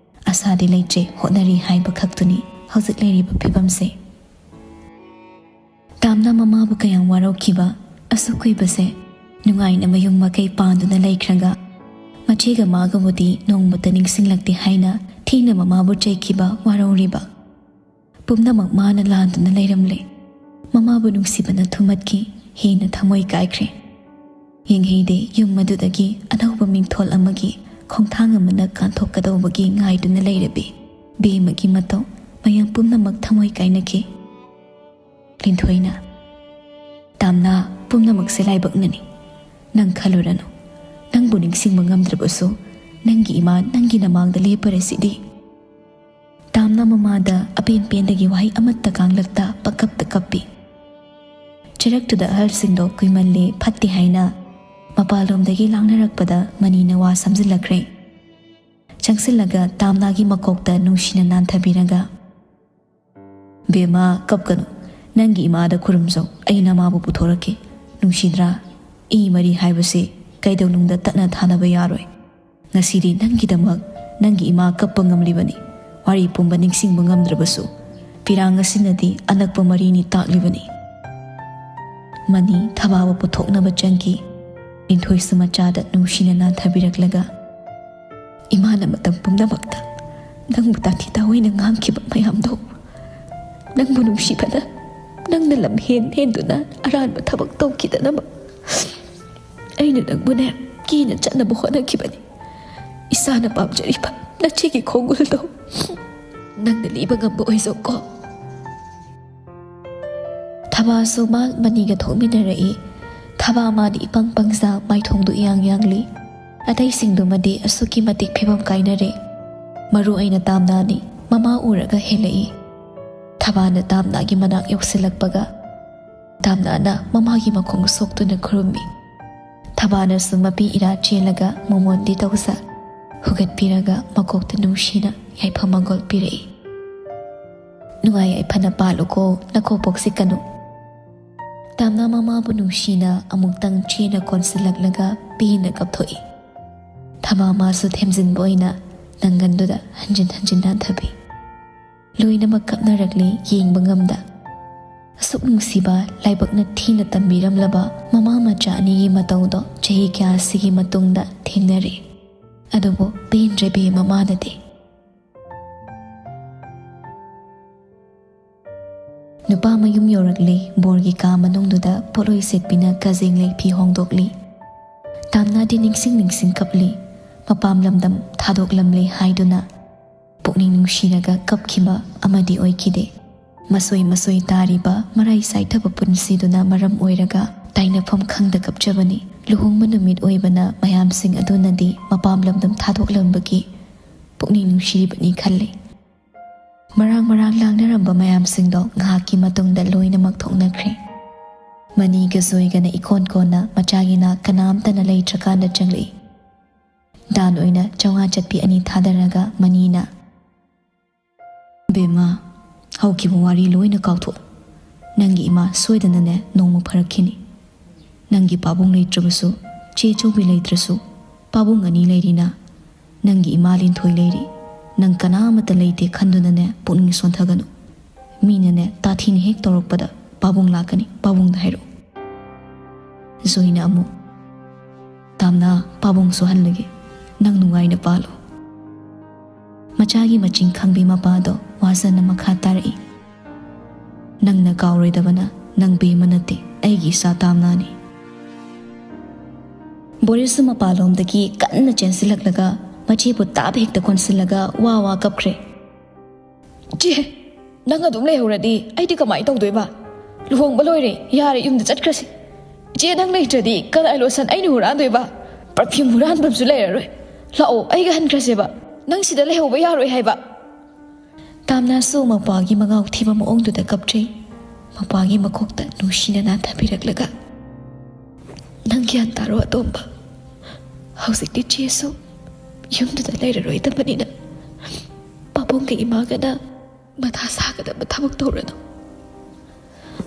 ꯑꯁꯥꯗꯤ ꯂꯩꯇ꯭ꯔꯦ, ꯍꯣꯠꯅꯔꯤ ꯍꯥꯏꯕ ꯈꯛꯇꯨꯅꯤ ꯍꯧꯖꯤꯛ ꯂꯩꯔꯤꯕ ꯐꯤꯕꯝꯁꯦ꯫ ꯇꯥꯝꯅ ꯃꯃꯥꯕꯨ ꯀꯌꯥꯝ ꯋꯥꯔꯧꯈꯤꯕ꯫ ꯑꯁꯨꯛ ꯀꯨꯏꯕꯁꯦ ꯅꯨꯡꯉꯥꯏꯅ ꯃꯌꯨꯝ ꯃꯀꯩ ꯄꯥꯟꯗꯨꯅ ꯂꯩꯈ꯭ꯔꯒ, ꯃꯆꯦꯒ ꯃꯥꯒꯕꯨꯗꯤ ꯅꯣꯡꯃꯇ ꯅꯤꯡꯁꯤꯡꯂꯛꯇꯦ ꯍꯥꯏꯅ ꯊꯦꯡꯅ ꯃꯃꯥꯕꯨ ꯆꯩꯈꯤꯕ, ꯋꯥꯔꯧꯔꯤꯕ꯫ ꯄꯨꯝꯅꯃꯛ ꯃꯥꯅ ꯂꯥꯟꯗꯨꯅ ꯂꯩꯔꯝꯂꯦ꯫ ꯃꯃꯥꯕꯨ ꯅꯨꯡꯁꯤꯕꯅ ꯊꯨꯝꯍꯠꯈꯤ꯫ ꯍꯦꯟꯅ ꯊꯃꯣꯏ ꯀꯥꯏꯈ꯭ꯔꯦ꯫ ꯌꯦꯡꯍꯩꯗꯦ ꯌꯨꯝ ꯑꯗꯨꯗꯒꯤ ꯑꯅꯧꯕ ꯃꯤꯡꯊꯣꯜ ꯑꯃꯒꯤ ꯈꯣꯡꯊꯥꯡ ꯑꯃꯅ ꯀꯥꯟꯊꯣꯛꯀꯗꯧꯕꯒꯤ ꯉꯥꯏꯗꯨꯅ ꯂꯩꯔꯕꯤ ꯕꯦꯝꯃꯒꯤ ꯃꯇꯧ꯫ ꯃꯌꯥꯝ ꯄꯨꯝꯅꯃꯛ ꯊꯃꯣꯏ ꯀꯥꯏꯅꯈꯤ꯫ ꯂꯤꯟꯊꯣꯏꯅ, "ꯇꯥꯝꯅꯥ, ꯄꯨꯝꯅꯃꯛꯁꯦ ꯂꯥꯏꯕꯛꯅꯅꯤ꯫ ꯅꯪ ꯈꯜꯂꯨꯔꯅꯨ꯫ ꯅꯪꯕꯨ ꯅꯤꯡꯁꯤꯡꯕ ꯉꯝꯗ꯭ꯔꯕꯁꯨ ꯅꯪꯒꯤ ꯏꯃꯥ ꯅꯪꯒꯤ ꯅꯃꯥꯡꯗ ꯂꯦꯞꯄꯔꯁꯤꯗꯤ꯫" ꯇꯥꯝꯅ ꯃꯃꯥꯗ ꯑꯄꯦꯟ ꯄꯦꯟꯗꯒꯤ ꯋꯥꯍꯩ ꯑꯃꯠꯇ ꯀꯥꯡꯂꯛꯇ ꯄꯪꯀꯞꯇ ꯀꯞꯄꯤ꯫ ꯆꯔꯛꯇꯨꯗ ꯑꯍꯜꯁꯤꯡꯗꯣ ꯀꯨꯏꯃꯜꯂꯦ ꯐꯠꯇꯦ ꯍꯥꯏꯅ ꯃꯄꯥꯟꯂꯣꯝꯗꯒꯤ ꯂꯥꯡꯅꯔꯛꯄꯗ ꯃꯅꯤꯅ ꯋꯥ ꯁꯝꯖꯤꯜꯂꯛꯈ꯭ꯔꯦ꯫ ꯆꯪꯁꯤꯜꯂꯒ ꯇꯥꯝꯅꯥꯒꯤ ꯃꯀꯣꯛꯇ ꯅꯨꯡꯁꯤꯅ ꯅꯥꯟꯊꯕꯤꯔꯒ, "ꯕꯦꯝꯃ, ꯀꯞꯀꯅꯨ꯫ "ꯅꯪꯒꯤ ꯏꯃꯥꯗ ꯈꯨꯔꯨꯝꯖꯧ, ꯑꯩ ꯅꯃꯥꯕꯨ ꯄꯨꯊꯣꯔꯛꯀꯦ꯫ ꯅꯨꯡꯁꯤꯗ꯭ꯔꯥ? ꯏ ꯃꯔꯤ ꯍꯥꯏꯕꯁꯤ ꯀꯩꯗꯧꯅꯨꯡꯗ ꯇꯠꯅ ꯊꯥꯅꯕ ꯌꯥꯔꯣꯏ꯫ ꯉꯁꯤꯗꯤ ꯅꯪꯒꯤꯗꯃꯛ ꯅꯪꯒꯤ ꯏꯃꯥ ꯀꯞꯄ ꯉꯝꯂꯤꯕꯅꯤ꯫ ꯋꯥꯔꯤ ꯄꯨꯝꯕ ꯅꯤꯡꯁꯤꯡꯕ ꯉꯝꯗ꯭ꯔꯕꯁꯨ, ꯄꯤꯔꯥꯡ ꯑꯁꯤꯅꯗꯤ ꯑꯅꯛꯄ ꯃꯔꯤꯅꯤ ꯇꯥꯛꯂꯤꯕꯅꯤ"꯫ ꯃꯅꯤ ꯊꯕꯥꯕꯨ ꯄꯨꯊꯣꯛꯅꯕ ꯆꯪꯈꯤ꯫ ꯂꯤꯟꯊꯣꯏꯁꯨ ꯃꯆꯥꯗ ꯅꯨꯡꯁꯤꯅ ꯅꯥꯟꯊꯕꯤꯔꯛꯂꯒ, "ꯏꯃꯥꯅ ꯃꯇꯝ ꯄꯨꯝꯅꯃꯛꯇ ꯅꯪꯕꯨ ꯇꯥꯊꯤ ꯇꯥꯑꯣꯏꯅ ꯉꯥꯡꯈꯤꯕ ꯃꯌꯥꯝꯗꯣ, ꯅꯪꯕꯨ ꯅꯨꯡꯁꯤꯕꯅ ꯅꯪꯅ ꯂꯝ ꯍꯦꯟ ꯍꯦꯟꯗꯨꯅ ꯑꯔꯥꯟꯕ ꯊꯕꯛ ꯇꯧꯈꯤꯗꯅꯕ ꯑꯩꯅ ꯅꯪꯕꯨꯅꯦ ꯀꯤꯅ ꯆꯠꯅꯕ ꯍꯣꯠꯅꯈꯤꯕꯅꯤ꯫ ꯏꯁꯥꯅ ꯄꯥꯝꯖꯔꯤꯕ ꯅꯆꯦꯒꯤ ꯈꯣꯡꯒꯨꯜꯗꯣ ꯅꯪꯅ ꯂꯤꯕ ꯉꯝꯕ ꯑꯣꯏꯖꯧꯀꯣ"꯫ ꯊꯕꯥꯁꯨ ꯃꯥ ꯃꯅꯤꯒ ꯊꯣꯛꯃꯤꯟꯅꯔꯛꯏ꯫ ꯊꯕꯥ ꯃꯥꯗꯤ ꯏꯄꯪ ꯄꯪꯖꯥ, ꯃꯥꯏꯊꯣꯡꯗꯨ ꯏꯌꯥꯡ ꯌꯥꯡꯂꯤ꯫ ꯑꯇꯩꯁꯤꯡꯗꯨꯃꯗꯤ ꯑꯁꯨꯛꯀꯤ ꯃꯇꯤꯛ ꯐꯤꯕꯝ ꯀꯥꯏꯅꯔꯦ꯫ ꯃꯔꯨ ꯑꯣꯏꯅ ꯇꯥꯝꯅꯥꯅꯤ꯫ ꯃꯃꯥ ꯎꯔꯒ ꯍꯦꯜꯂꯛꯏ꯫ ꯊꯕꯥꯅ ꯇꯥꯝꯅꯥꯒꯤ ꯃꯅꯥꯛ ꯌꯧꯁꯤꯜꯂꯛꯄꯒ, ꯇꯥꯝꯅꯥꯅ ꯃꯃꯥꯒꯤ ꯃꯈꯣꯡ ꯁꯣꯛꯇꯨꯅ ꯈꯨꯔꯨꯝꯃꯤ꯫ ꯊꯕꯥꯅꯁꯨ ꯃꯄꯤ ꯏꯔꯥ ꯆꯦꯜꯂꯒ ꯃꯃꯣꯟꯗꯤ ꯇꯧꯖ ꯍꯨꯒꯠꯄꯤꯔꯒ ꯃꯀꯣꯛꯇ ꯅꯨꯡꯁꯤꯅ ꯌꯥꯏꯐ ꯃꯪꯒꯣꯜ ꯄꯤꯔꯛꯏ꯫ "ꯅꯨꯡꯉꯥꯏ ꯌꯥꯏꯐꯅ ꯄꯥꯜꯂꯨꯀꯣ, ꯅꯀꯣꯛ ꯄꯣꯛꯁꯤꯠꯀꯅꯨ"꯫ ꯇꯥꯝꯅꯥ ꯃꯃꯥꯕꯨ ꯅꯨꯡꯁꯤꯅ ꯑꯃꯨꯛꯇꯪ ꯆꯦꯅ ꯀꯣꯟꯁꯤꯜꯂꯛꯂꯒ ꯄꯦꯟꯅ ꯀꯞꯊꯣꯛꯏ꯫ ꯊꯕꯥ ꯃꯥꯁꯨ ꯊꯦꯝꯖꯤꯟꯕ ꯑꯣꯏꯅ ꯅꯪꯒꯟꯗꯨꯗ ꯍꯟꯖꯤꯟ ꯍꯟꯖꯤꯟ ꯅꯥꯟꯊꯕꯤ꯫ ꯂꯣꯏꯅꯃꯛ ꯀꯞꯅꯔꯛꯂꯤ, ꯌꯦꯡꯕ ꯉꯝꯗ꯫ ꯑꯁꯨꯛ ꯅꯨꯡꯁꯤꯕ, ꯂꯥꯏꯕꯛꯅ ꯊꯤꯅ ꯇꯝꯕꯤꯔꯝꯂꯕ ꯃꯃꯥ ꯃꯆꯥ ꯑꯅꯤꯒꯤ ꯃꯇꯧꯗꯣ ꯆꯍꯤ ꯀꯌꯥꯁꯤꯒꯤ ꯃꯇꯨꯡꯗ ꯊꯦꯡꯅꯔꯦ꯫ ꯑꯗꯨꯕꯨ ꯄꯦꯟꯗ꯭ꯔꯦ ꯕꯦꯝꯃ ꯃꯥꯅꯗꯤ꯫ ꯅꯨꯄꯥ ꯃꯌꯨꯝ ꯌꯧꯔꯛꯂꯦ꯫ ꯕꯣꯔꯒꯤ ꯀꯥ ꯃꯅꯨꯡꯗꯨꯗ ꯄꯣꯠꯂꯣꯏ ꯁꯦꯠꯄꯤꯅ ꯀꯖꯦꯡ ꯂꯩ ꯐꯤ ꯍꯣꯡꯗꯣꯛꯂꯤ꯫ ꯇꯥꯝꯅꯥꯗꯤ ꯅꯤꯡꯁꯤꯡ ꯅꯤꯡꯁꯤꯡ ꯀꯞꯂꯤ꯫ ꯃꯄꯥꯝ ꯂꯝꯗꯝ ꯊꯥꯗꯣꯛꯂꯝꯂꯦ ꯍꯥꯏꯗꯨꯅ ꯄꯨꯛꯅꯤꯡ ꯅꯨꯡꯁꯤꯔꯒ ꯀꯞꯈꯤꯕ ꯑꯃꯗꯤ ꯑꯣꯏꯈꯤꯗꯦ꯫ ꯃꯁꯣꯏ ꯃꯁꯣꯏ ꯇꯥꯔꯤꯕ ꯃꯔꯥꯏ ꯆꯥꯏꯊꯕ ꯄꯨꯟꯁꯤꯗꯨꯅ ꯃꯔꯝ ꯑꯣꯏꯔꯒ ꯇꯥꯏꯅꯐꯝ ꯈꯪꯗ ꯀꯞꯆꯕꯅꯤ꯫ ꯂꯨꯍꯣꯡꯕ ꯅꯨꯃꯤꯠ ꯑꯣꯏꯕꯅ ꯃꯌꯥꯝꯁꯤꯡ ꯑꯗꯨꯅꯗꯤ ꯃꯄꯥꯝ ꯂꯝꯗꯝ ꯊꯥꯗꯣꯛꯂꯝꯕꯒꯤ ꯄꯨꯛꯅꯤꯡ ꯅꯨꯡꯁꯤꯔꯤꯕꯅꯤ ꯈꯜꯂꯤ꯫ ꯃꯔꯥꯡ ꯃꯔꯥꯡ ꯂꯥꯡꯅꯔꯝꯕ ꯃꯌꯥꯝꯁꯤꯡꯗꯣ ꯉꯥꯏꯍꯥꯛꯀꯤ ꯃꯇꯨꯡꯗ ꯂꯣꯏꯅꯃꯛ ꯊꯣꯛꯅꯈ꯭ꯔꯦ꯫ ꯃꯅꯤꯒ ꯖꯣꯏꯒꯅ ꯏꯀꯣꯟ ꯀꯣꯟꯅ ꯃꯆꯥꯒꯤ ꯅꯥꯛ ꯀꯅꯥꯝꯇꯅ ꯂꯩꯇ꯭ꯔꯀꯥꯟꯗ ꯆꯪꯂꯛꯏ꯫ ꯗꯥꯟ ꯑꯣꯏꯅ ꯆꯥꯝꯃꯉꯥ ꯆꯠꯄꯤ ꯑꯅꯤ ꯊꯥꯗꯔꯒ ꯃꯅꯤꯅ, "ꯕꯦꯝꯃ, ꯍꯧꯈꯤꯕ ꯋꯥꯔꯤ ꯂꯣꯏꯅ ꯀꯥꯎꯊꯣꯛꯎ꯫ ꯅꯪꯒꯤ ꯏꯃꯥ ꯁꯣꯏꯗꯅꯅꯦ ꯅꯣꯡꯃ ꯐꯔꯛꯈꯤꯅꯤ꯫ ꯅꯪꯒꯤ ꯄꯥꯕꯨꯡ ꯂꯩꯇ꯭ꯔꯕꯁꯨ, ꯆꯦ ꯆꯧꯕꯤ ꯂꯩꯇ꯭ꯔꯁꯨ, ꯄꯥꯕꯨꯡ ꯑꯅꯤ ꯂꯩꯔꯤꯅ꯫ ꯅꯪꯒꯤ ꯏꯃꯥ ꯂꯤꯟꯊꯣꯏ ꯂꯩꯔꯤ꯫ ꯅꯪ ꯀꯅꯥ ꯑꯃꯠꯇ ꯂꯩꯇꯦ ꯈꯟꯗꯨꯅꯅꯦ ꯄꯨꯛꯅꯤꯡ ꯁꯣꯟꯊꯒꯅꯨ꯫ ꯃꯤꯅꯅꯦ ꯇꯥꯊꯤꯅ ꯍꯦꯛ ꯇꯧꯔꯛꯄꯗ ꯄꯥꯕꯨꯡ ꯂꯥꯛꯀꯅꯤ, ꯄꯥꯕꯨꯡꯗ ꯍꯥꯏꯔꯛꯎ꯫ ꯖꯣꯏꯅ ꯑꯃꯨꯛ, "ꯇꯥꯝꯅꯥ, ꯄꯥꯕꯨꯡ ꯁꯣꯍꯜꯂꯒꯦ, ꯅꯪ ꯅꯨꯡꯉꯥꯏꯅ ꯄꯥꯜꯂꯣ꯫" ꯃꯆꯥꯒꯤ ꯃꯆꯤꯡ ꯈꯪꯕꯤ ꯃꯄꯥꯗꯣ ꯋꯥꯖꯅ ꯃꯈꯥ ꯇꯥꯔꯛꯏ, "ꯅꯪꯅ ꯀꯥꯎꯔꯣꯏꯗꯕꯅ ꯅꯪ ꯕꯦꯝꯃ ꯅꯠꯇꯦ, ꯑꯩꯒꯤ ꯏꯆꯥ ꯇꯥꯝꯅꯥꯅꯤ꯫" ꯕꯣꯔꯤꯁꯁꯨ ꯃꯄꯥꯟꯂꯣꯝꯗꯒꯤ ꯀꯟꯅ ꯆꯦꯟꯁꯤꯜꯂꯛꯂꯒ ꯃꯆꯦꯕꯨ ꯇꯥꯞ ꯍꯦꯛꯇ ꯀꯣꯟꯁꯤꯜꯂꯒ ꯋꯥ ꯋꯥ ꯀꯞꯈ꯭ꯔꯦ꯫ "ꯆꯦ, ꯅꯪ ꯑꯗꯨꯝ ꯂꯩꯍꯧꯔꯗꯤ ꯑꯩꯗꯤ ꯀꯃꯥꯏꯅ ꯇꯧꯗꯣꯏꯕ? ꯂꯨꯍꯣꯡꯕ ꯂꯣꯏꯔꯦ, ꯌꯥꯔꯦ, ꯌꯨꯝꯗ ꯆꯠꯈ꯭ꯔꯁꯤ꯫ ꯆꯦ, ꯅꯪ ꯂꯩꯇ꯭ꯔꯗꯤ ꯀꯗꯥꯏ ꯂꯣꯁꯟ ꯑꯩꯅ ꯍꯨꯔꯥꯟꯗꯣꯏꯕ? ꯄꯔꯐ꯭ꯌꯨꯝ ꯍꯨꯔꯥꯟꯐꯝꯁꯨ ꯂꯩꯔꯔꯣꯏ꯫ ꯂꯥꯛꯑꯣ, ꯑꯩꯒ ꯍꯟꯈ꯭ꯔꯁꯦꯕ꯫ ꯅꯪ ꯁꯤꯗ ꯂꯩꯍꯧꯕ ꯌꯥꯔꯣꯏ ꯍꯥꯏꯕ꯫" ꯇꯥꯝꯅꯥꯁꯨ ꯃꯄꯥꯒꯤ ꯃꯉꯥꯎ ꯊꯤꯕ ꯃꯑꯣꯡꯗꯨꯗ ꯀꯞꯆꯩ꯫ ꯃꯄꯥꯒꯤ ꯃꯀꯣꯛꯇ ꯅꯨꯡꯁꯤꯅ ꯅꯥꯟꯊꯕꯤꯔꯛꯂꯒ, "ꯅꯪ ꯒ꯭ꯌꯥꯟ ꯇꯥꯔꯣ ꯑꯇꯣꯝꯕ꯫ ꯍꯧꯖꯤꯛꯇꯤ ꯆꯦꯁꯨ ꯌꯨꯝꯗꯨꯗ ꯂꯩꯔꯔꯣꯏꯗꯕꯅꯤꯅ ꯄꯥꯕꯨꯡꯒ ꯏꯃꯥꯒꯅ ꯃꯊꯥ ꯁꯥꯒꯗꯕ ꯊꯕꯛ ꯇꯧꯔꯅꯨ꯫"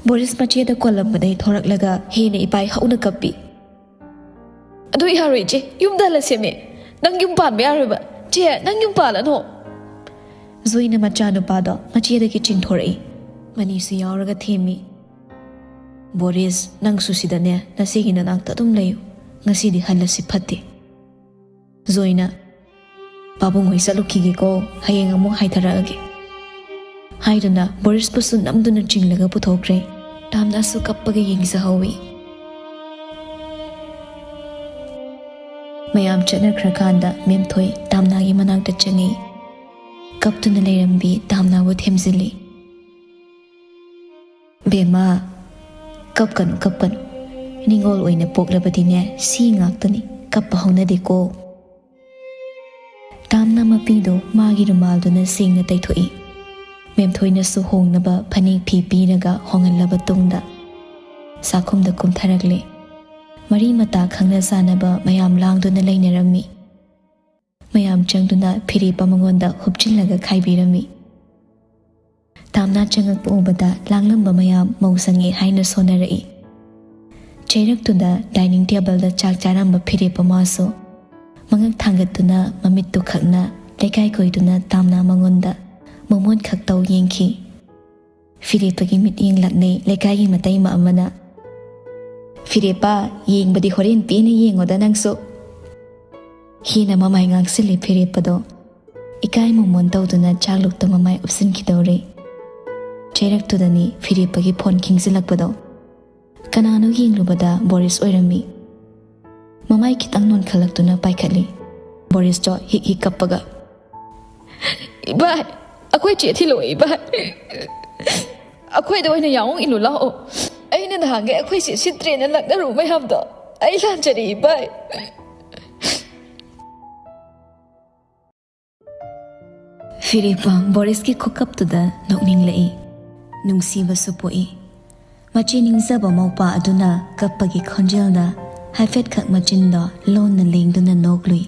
ꯕꯣꯔꯤꯁ ꯃꯆꯦꯗ ꯀꯣꯜꯂꯝꯕꯗꯩ ꯊꯣꯔꯛꯂꯒ ꯍꯦꯟꯅ ꯏꯄꯥꯏ ꯍꯧꯅ ꯀꯞꯄꯤ꯫ "ꯑꯗꯨ ꯌꯥꯔꯣꯏ ꯏꯆꯦ, ꯌꯨꯝꯗ ꯍꯜꯂꯁꯦꯃꯤ꯫ ꯅꯪ ꯌꯨꯝ ꯄꯥꯟꯕ ꯌꯥꯔꯣꯏꯕ꯫ ꯆꯦ, ꯅꯪ ꯌꯨꯝ ꯄꯥꯜꯂꯅꯨ꯫" ꯖꯣꯏꯅ ꯃꯆꯥꯅꯨꯄꯥꯗꯣ ꯃꯆꯦꯗꯒꯤ ꯆꯤꯡꯊꯣꯔꯛꯏ꯫ ꯃꯅꯤꯁꯨ ꯌꯥꯎꯔꯒ ꯊꯦꯝꯃꯤ꯫ "ꯕꯣꯔꯤꯁ, ꯅꯪꯁꯨ ꯁꯤꯗꯅꯦ ꯅꯆꯦꯒꯤ ꯅꯅꯥꯛꯇ ꯑꯗꯨꯝ ꯂꯩꯌꯨ꯫ ꯉꯁꯤꯗꯤ ꯍꯜꯂꯁꯤ ꯐꯠꯇꯦ꯫" ꯖꯣꯏꯅ, "ꯄꯥꯕꯨꯡ ꯍꯣꯏ ꯆꯠꯂꯨꯈꯤꯒꯦꯀꯣ, ꯍꯌꯦꯡ ꯑꯃꯨꯛ ꯍꯥꯏꯊꯔꯛꯑꯒꯦ꯫" ꯍꯥꯏꯗꯨꯅ ꯕꯣꯔꯤꯁꯄꯨꯁꯨ ꯅꯝꯗꯨꯅ ꯆꯤꯡꯂꯒ ꯄꯨꯊꯣꯛꯈ꯭ꯔꯦ꯫ ꯇꯥꯝꯅꯥꯁꯨ ꯀꯞꯄꯒ ꯌꯦꯡꯖꯍꯧꯏ꯫ ꯃꯌꯥꯝ ꯆꯠꯅꯈ꯭ꯔꯀꯥꯟꯗ ꯃꯦꯝꯊꯣꯏ ꯇꯥꯝꯅꯥꯒꯤ ꯃꯅꯥꯛꯇ ꯆꯪꯉꯤ꯫ ꯀꯞꯇꯨꯅ ꯂꯩꯔꯝꯕꯤ ꯇꯥꯝꯅꯥꯕꯨ ꯊꯦꯝꯖꯤꯜꯂꯤ꯫ "ꯕꯦꯝꯃ, ꯀꯞꯀꯅꯨ, ꯀꯞꯀꯅꯨ꯫ ꯅꯤꯡꯉꯣꯜ ꯑꯣꯏꯅ ꯄꯣꯛꯂꯕꯗꯤꯅꯦ, ꯁꯤ ꯉꯥꯛꯇꯅꯤ, ꯀꯞꯄ ꯍꯧꯅꯗꯦꯀꯣ꯫" ꯇꯥꯝꯅ ꯃꯄꯤꯗꯣ ꯃꯥꯒꯤ ꯔꯨꯃꯥꯜꯗꯨꯅ ꯁꯦꯡꯅ ꯇꯩꯊꯣꯛꯏ꯫ ꯃꯦꯝꯊꯣꯏꯅꯁꯨ ꯍꯣꯡꯅꯕ ꯐꯅꯦꯛ ꯐꯤ ꯄꯤꯔꯒ ꯍꯣꯡꯍꯜꯂꯕ ꯇꯨꯡꯗ ꯆꯥꯛꯈꯨꯝꯗ ꯀꯨꯝꯊꯔꯛꯂꯦ꯫ ꯃꯔꯤ ꯃꯇꯥ ꯈꯪꯅ ꯆꯥꯟꯅꯕ ꯃꯌꯥꯝ ꯂꯥꯡꯗꯨꯅ ꯂꯩꯅꯔꯝꯃꯤ꯫ ꯃꯌꯥꯝ ꯆꯪꯗꯨꯅ ꯐꯤꯔꯦꯞ ꯑꯃꯉꯣꯟꯗ ꯍꯨꯞꯆꯤꯜꯂꯒ ꯈꯥꯏꯕꯤꯔꯝꯃꯤ꯫ ꯇꯥꯝꯅꯥ ꯆꯪꯉꯛꯄ ꯎꯕꯗ ꯂꯥꯡꯂꯝꯕ ꯃꯌꯥꯝ ꯃꯧ ꯆꯪꯉꯦ ꯍꯥꯏꯅ ꯁꯣꯟꯅꯔꯛꯏ꯫ ꯆꯩꯔꯛꯇꯨꯗ dining tableꯗ ꯆꯥꯛ ꯆꯥꯔꯝꯕ ꯐꯤꯔꯦꯞ ꯑꯃꯁꯨ ꯃꯉꯛ ꯊꯥꯡꯒꯠꯇꯨꯅ ꯃꯃꯤꯠꯇꯨ ꯈꯛꯅ ꯂꯩꯀꯥꯏ ꯀꯣꯏꯗꯨꯅ ꯇꯥꯝꯅꯥ ꯃꯉꯣꯟꯗ ꯃꯃꯣꯟ ꯈꯛꯇꯧ ꯌꯦꯡꯈꯤ꯫ ꯐꯤꯔꯦꯞꯄꯒꯤ ꯃꯤꯠꯌꯦꯡ ꯂꯥꯛꯅꯩ ꯂꯩꯀꯥꯏꯒꯤ ꯃꯇꯩꯃ ꯑꯃꯅ꯫ "ꯐꯤꯔꯦꯞꯄ, ꯌꯦꯡꯕꯗꯤ ꯍꯣꯔꯦꯟ ꯄꯦꯟꯅ ꯌꯦꯡꯉꯣꯗ ꯅꯪꯁꯨ"꯫ ꯍꯦꯟꯅ ꯃꯃꯥꯏ ꯉꯥꯡꯁꯤꯜꯂꯤ ꯐꯤꯔꯦꯞꯄꯗꯣ꯫ ꯏꯀꯥꯏ ꯃꯃꯣꯟ ꯇꯧꯗꯨꯅ ꯆꯥꯛꯂꯨꯛꯇ ꯃꯃꯥꯏ ꯎꯞꯁꯤꯟꯈꯤꯗꯧꯔꯦ꯫ ꯆꯩꯔꯛꯇꯨꯗꯅꯤ ꯐꯤꯔꯦꯞꯄꯒꯤ phone ꯈꯤꯡꯖꯤꯜꯂꯛꯄꯗꯣ꯫ ꯀꯅꯥꯅꯣ ꯌꯦꯡꯂꯨꯕꯗ ꯕꯣꯔꯤꯁ ꯑꯣꯏꯔꯝꯃꯤ꯫ ꯃꯃꯥꯏ ꯈꯤꯇꯪ ꯅꯣꯟꯈꯠꯂꯛꯇꯨꯅ ꯄꯥꯏꯈꯠꯂꯤ꯫ ꯕꯣꯔꯤꯁꯇꯣ ꯍꯤꯛ ꯍꯤꯛ ꯀꯞꯄꯒ, "ꯏꯕꯥꯏ, ꯑꯩꯈꯣꯏ ꯆꯦ ꯊꯤꯜꯂꯛꯑꯣ ꯏꯕꯥꯏ꯫ ꯑꯩꯈꯣꯏꯗ ꯑꯣꯏꯅ ꯌꯥꯎꯍꯣꯡ ꯏꯜꯂꯨ ꯂꯥꯛꯑꯣ꯫ ꯑꯩꯅ ꯅꯍꯥꯟꯈꯩ ꯑꯩꯈꯣꯏ ꯆꯦ ꯁꯤꯠꯇ꯭ꯔꯦꯅ ꯂꯛꯅꯔꯨ ꯃꯌꯥꯝꯗꯣ ꯑꯩ ꯂꯥꯟꯖꯔꯦ ꯏꯕꯥꯏ"꯫ ꯐꯤꯔꯦꯞꯄ ꯕꯣꯔꯤꯁꯀꯤ ꯈꯨꯀꯞꯇꯨꯗ ꯅꯣꯛꯅꯤꯡꯂꯛꯏ꯫ ꯅꯨꯡꯁꯤꯕꯁꯨ ꯄꯣꯛꯏ꯫ ꯃꯆꯦ ꯅꯤꯡꯖꯕ ꯃꯧꯄꯥ ꯑꯗꯨꯅ ꯀꯞꯄꯒꯤ ꯈꯣꯟꯖꯦꯜꯗ ꯍꯥꯏꯐꯦꯠꯈꯛ ꯃꯆꯤꯟꯗꯣ ꯂꯣꯟꯅ ꯂꯦꯡꯗꯨꯅ ꯅꯣꯛꯂꯨꯏ꯫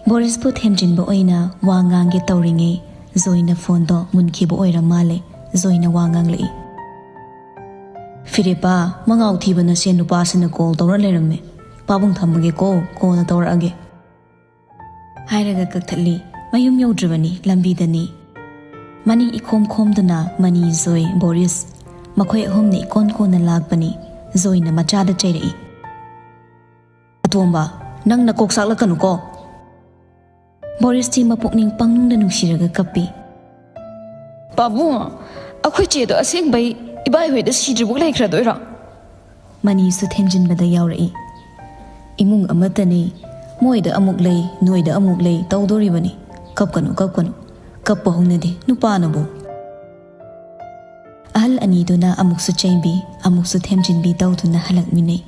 ꯕꯣꯔꯤꯁꯄꯨ ꯊꯦꯝꯖꯤꯟꯕ ꯑꯣꯏꯅ ꯋꯥ ꯉꯥꯡꯒꯦ ꯇꯧꯔꯤꯉꯩ ꯖꯣꯏꯅ phoneꯗꯣ ꯃꯨꯟꯈꯤꯕ ꯑꯣꯏꯔ ꯃꯥꯜꯂꯦ꯫ ꯖꯣꯏꯅ ꯋꯥ ꯉꯥꯡꯂꯛꯏ꯫ "ꯐꯤꯔꯦꯞꯄ, ꯃꯉꯥꯎ ꯊꯤꯕ ꯅꯁꯦꯟ ꯅꯨꯄꯥꯁꯤꯅ call ꯇꯧꯔ ꯂꯩꯔꯝꯃꯦ꯫ ꯄꯥꯕꯨꯡ ꯊꯝꯃꯒꯦꯀꯣ, ꯀꯣꯟꯅ ꯇꯧꯔꯛꯑꯒꯦ"꯫ ꯍꯥꯏꯔꯒ ꯀꯛꯊꯠꯂꯤ꯫ ꯃꯌꯨꯝ ꯌꯧꯗ꯭ꯔꯤꯕꯅꯤ, ꯂꯝꯕꯤꯗꯅꯤ꯫ ꯃꯅꯤꯡ ꯏꯈꯣꯝ ꯈꯣꯝꯗꯨꯅ ꯃꯅꯤ, ꯖꯣꯏ, ꯕꯣꯔꯤꯁ, ꯃꯈꯣꯏ ꯑꯍꯨꯝꯅ ꯏꯀꯣꯟ ꯀꯣꯟꯅ ꯂꯥꯛꯄꯅꯤ꯫ ꯖꯣꯏꯅ ꯃꯆꯥꯗ ꯆꯩꯔꯛꯏ꯫ "ꯑꯇꯣꯝꯕ, ꯅꯪ ꯅꯀꯣꯛ ꯆꯥꯛꯂꯛꯀꯅꯨꯀꯣ"꯫ ꯕꯣꯔꯤꯁꯇꯤ ꯃꯄꯨꯛꯅꯤꯡ ꯄꯪꯅꯨꯡꯗ ꯅꯨꯡꯁꯤꯔꯒ ꯀꯞꯄꯤ꯫ "ꯄꯥꯕꯨꯡ, ꯑꯩꯈꯣꯏ ꯆꯦꯗꯣ ꯑꯁꯦꯡꯕꯩ ꯏꯕꯥꯏꯍꯣꯏꯗ ꯁꯤꯗ꯭ꯔꯤꯕꯨ ꯂꯩꯈ꯭ꯔꯗꯣꯏꯔꯣ?" ꯃꯅꯤꯁꯨ ꯊꯦꯝꯖꯤꯟꯕꯗ ꯌꯥꯎꯔꯛꯏ꯫ "ꯏꯃꯨꯡ ꯑꯃꯠꯇꯅꯤ, ꯃꯣꯏꯗ ꯑꯃꯨꯛ ꯂꯩ, ꯅꯣꯏꯗ ꯑꯃꯨꯛ ꯂꯩ ꯇꯧꯗꯣꯔꯤꯕꯅꯤ꯫ ꯀꯞꯀꯅꯨ, ꯀꯞꯀꯅꯨ, ꯀꯞꯄ ꯍꯧꯅꯗꯦ ꯅꯨꯄꯥꯅꯕꯨ"꯫ ꯑꯍꯜ ꯑꯅꯤꯗꯨꯅ ꯑꯃꯨꯛꯁꯨ ꯆꯩꯕꯤ, ꯑꯃꯨꯛꯁꯨ ꯊꯦꯝꯖꯤꯟꯕꯤ ꯇꯧꯗꯨꯅ ꯍꯜꯂꯛꯃꯤꯟꯅꯩ꯫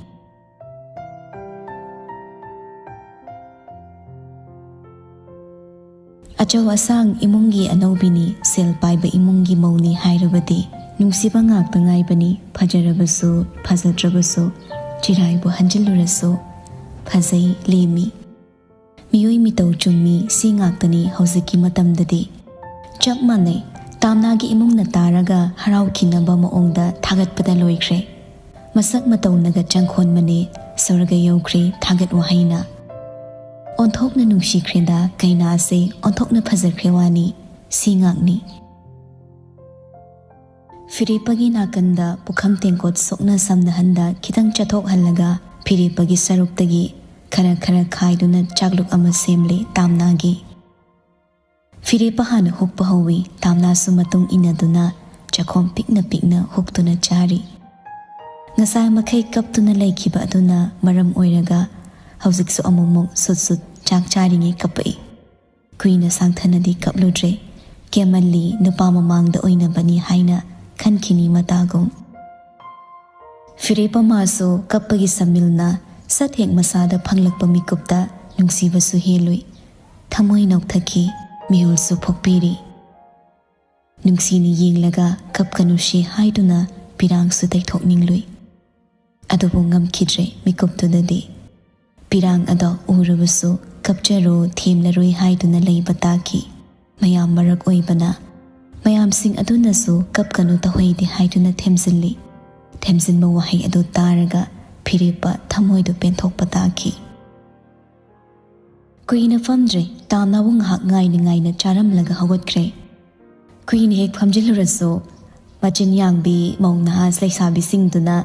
ꯑꯆꯧ ꯑꯁꯥꯡ ꯏꯃꯨꯡꯒꯤ ꯑꯅꯧꯕꯤꯅꯤ, ꯁꯦꯜ ꯄꯥꯏꯕ ꯏꯃꯨꯡꯒꯤ ꯃꯧꯅꯤ ꯍꯥꯏꯔꯕꯗꯤ ꯅꯨꯡꯁꯤꯕ ꯉꯥꯛꯇ ꯉꯥꯏꯕꯅꯤ꯫ ꯐꯖꯔꯕꯁꯨ, ꯐꯖꯗ꯭ꯔꯕꯁꯨ, ꯆꯤꯔꯥꯏꯕꯨ ꯍꯟꯖꯤꯜꯂꯨꯔꯁꯨ ꯐꯖꯩ, ꯂꯦꯝꯃꯤ꯫ ꯃꯤꯑꯣꯏ ꯃꯤꯇꯧ ꯆꯨꯝꯃꯤ, ꯁꯤ ꯉꯥꯛꯇꯅꯤ ꯍꯧꯖꯤꯛꯀꯤ ꯃꯇꯝꯗꯗꯤ꯫ ꯆꯞ ꯃꯥꯟꯅꯩ, ꯇꯥꯝꯅꯥꯒꯤ ꯏꯃꯨꯡꯅ ꯇꯥꯔꯒ ꯍꯔꯥꯎꯈꯤꯅꯕ ꯃꯑꯣꯡꯗ ꯊꯥꯒꯠꯄꯗ ꯂꯣꯏꯈ꯭ꯔꯦ꯫ ꯃꯁꯛ ꯃꯇꯧꯅꯒ ꯆꯪꯈꯣꯟꯕꯅꯦ, ꯁꯣꯔꯒ ꯌꯧꯈ꯭ꯔꯦ ꯊꯥꯒꯠ ꯋꯥꯍꯩꯅ꯫ ꯑꯣꯟꯊꯣꯛꯅ ꯅꯨꯡꯁꯤꯈ꯭ꯔꯦꯗ ꯀꯩꯅꯥꯁꯦ, ꯑꯣꯟꯊꯣꯛꯅ ꯐꯖꯈ꯭ꯔꯦ ꯋꯥꯅꯤ, ꯁꯤ ꯉꯥꯛꯅꯤ꯫ ꯐꯤꯔꯦꯞꯄꯒꯤ ꯅꯥꯀꯟꯗ ꯄꯨꯈꯝ ꯇꯦꯡꯀꯣꯠ ꯁꯣꯛꯅ ꯁꯝꯅꯍꯟꯗ ꯈꯤꯇꯪ ꯆꯠꯊꯣꯛꯍꯜꯂꯒ ꯐꯤꯔꯦꯞꯄꯒꯤ ꯁꯔꯨꯛꯇꯒꯤ ꯈꯔ ꯈꯔ ꯈꯥꯏꯗꯨꯅ ꯆꯥꯛꯂꯨꯛ ꯑꯃ ꯁꯦꯝꯂꯦ ꯇꯥꯝꯅꯥꯒꯤ꯫ ꯐꯤꯔꯦꯞꯄ ꯍꯥꯟꯅ ꯍꯨꯛꯄ ꯍꯧꯏ, ꯇꯥꯝꯅꯥꯁꯨ ꯃꯇꯨꯡ ꯏꯟꯅꯗꯨꯅ ꯆꯥꯛꯈꯣꯝ ꯄꯤꯛꯅ ꯄꯤꯛꯅ ꯍꯨꯛꯇꯨꯅ ꯆꯥꯔꯤ꯫ ꯉꯁꯥꯏ ꯃꯈꯩ ꯀꯞꯇꯨꯅ ꯂꯩꯈꯤꯕ ꯑꯗꯨꯅ ꯃꯔꯝ ꯑꯣꯏꯔꯒ ꯍꯧꯖꯤꯛꯁꯨ ꯑꯃꯨꯛꯃꯨꯛ ꯁꯨꯠ ꯁꯨꯠ ꯆꯥꯛ ꯆꯥꯔꯤꯉꯩ ꯀꯞꯄꯛꯏ꯫ ꯀꯨꯏꯅ ꯁꯥꯡꯊꯅꯗꯤ ꯀꯞꯂꯨꯗ꯭ꯔꯦ꯫ ꯀꯦꯃꯜꯂꯤ, ꯅꯨꯄꯥ ꯃꯃꯥꯡꯗ ꯑꯣꯏꯅꯕꯅꯤ ꯍꯥꯏꯅ ꯈꯟꯈꯤꯅꯤ ꯃꯇꯥꯒꯨꯝ꯫ ꯐꯤꯔꯦꯞꯄ ꯃꯥꯁꯨ ꯀꯞꯄꯒꯤ ꯁꯃꯤꯜꯅ ꯁꯠ ꯍꯦꯛ ꯃꯁꯥꯗ ꯐꯪꯂꯛꯄ ꯃꯤꯀꯨꯞꯇ ꯅꯨꯡꯁꯤꯕꯁꯨ ꯍꯦꯜꯂꯨꯏ꯫ ꯊꯃꯣꯏ ꯅꯣꯛꯊꯈꯤ, ꯃꯤꯍꯨꯜꯁꯨ ꯐꯣꯛꯄꯤꯔꯤ꯫ ꯅꯨꯡꯁꯤꯅ ꯌꯦꯡꯂꯒ ꯀꯞꯀꯅꯨꯁꯤ ꯍꯥꯏꯗꯨꯅ ꯄꯤꯔꯥꯡꯁꯨ ꯇꯩꯊꯣꯛꯅꯤꯡꯂꯨꯏ꯫ ꯑꯗꯨꯕꯨ ꯉꯝꯈꯤꯗ꯭ꯔꯦ ꯃꯤꯀꯨꯞꯇꯨꯗꯗꯤ꯫ ꯄꯤꯔꯥꯡ ꯑꯗꯣ ꯎꯔꯕꯁꯨ ꯀꯞꯆꯔꯣ, ꯊꯦꯝꯂꯔꯣꯏ ꯍꯥꯏꯗꯨꯅ ꯂꯩꯕ ꯇꯥꯈꯤ꯫ ꯃꯌꯥꯝ ꯃꯔꯛ ꯑꯣꯏꯕꯅ ꯃꯌꯥꯝꯁꯤꯡ ꯑꯗꯨꯅꯁꯨ ꯀꯞꯀꯅꯨ ꯇꯧꯍꯩꯗꯦ ꯍꯥꯏꯗꯨꯅ ꯊꯦꯝꯖꯤꯜꯂꯤ꯫ ꯊꯦꯝꯖꯤꯟꯕ ꯋꯥꯍꯩ ꯑꯗꯨ ꯇꯥꯔꯒ ꯐꯤꯔꯦꯞꯄ ꯊꯃꯣꯏꯗꯨ ꯄꯦꯟꯊꯣꯛꯄ ꯇꯥꯈꯤ꯫ ꯀꯨꯏꯅ ꯐꯝꯗ꯭ꯔꯦ, ꯇꯥꯝꯅꯥꯕꯨ ꯉꯥꯏꯍꯥꯛ ꯉꯥꯏꯅ ꯉꯥꯏꯅ ꯆꯥꯔꯝꯂꯒ ꯍꯧꯒꯠꯈ꯭ꯔꯦ꯫ ꯀꯨꯏꯅ ꯍꯦꯛ ꯐꯝꯖꯤꯜꯂꯨꯔꯁꯨ ꯃꯆꯤꯟ ꯌꯥꯡꯕꯤ ꯃꯧ ꯅꯍꯥ ꯂꯩꯁꯥꯕꯤꯁꯤꯡꯗꯨꯅ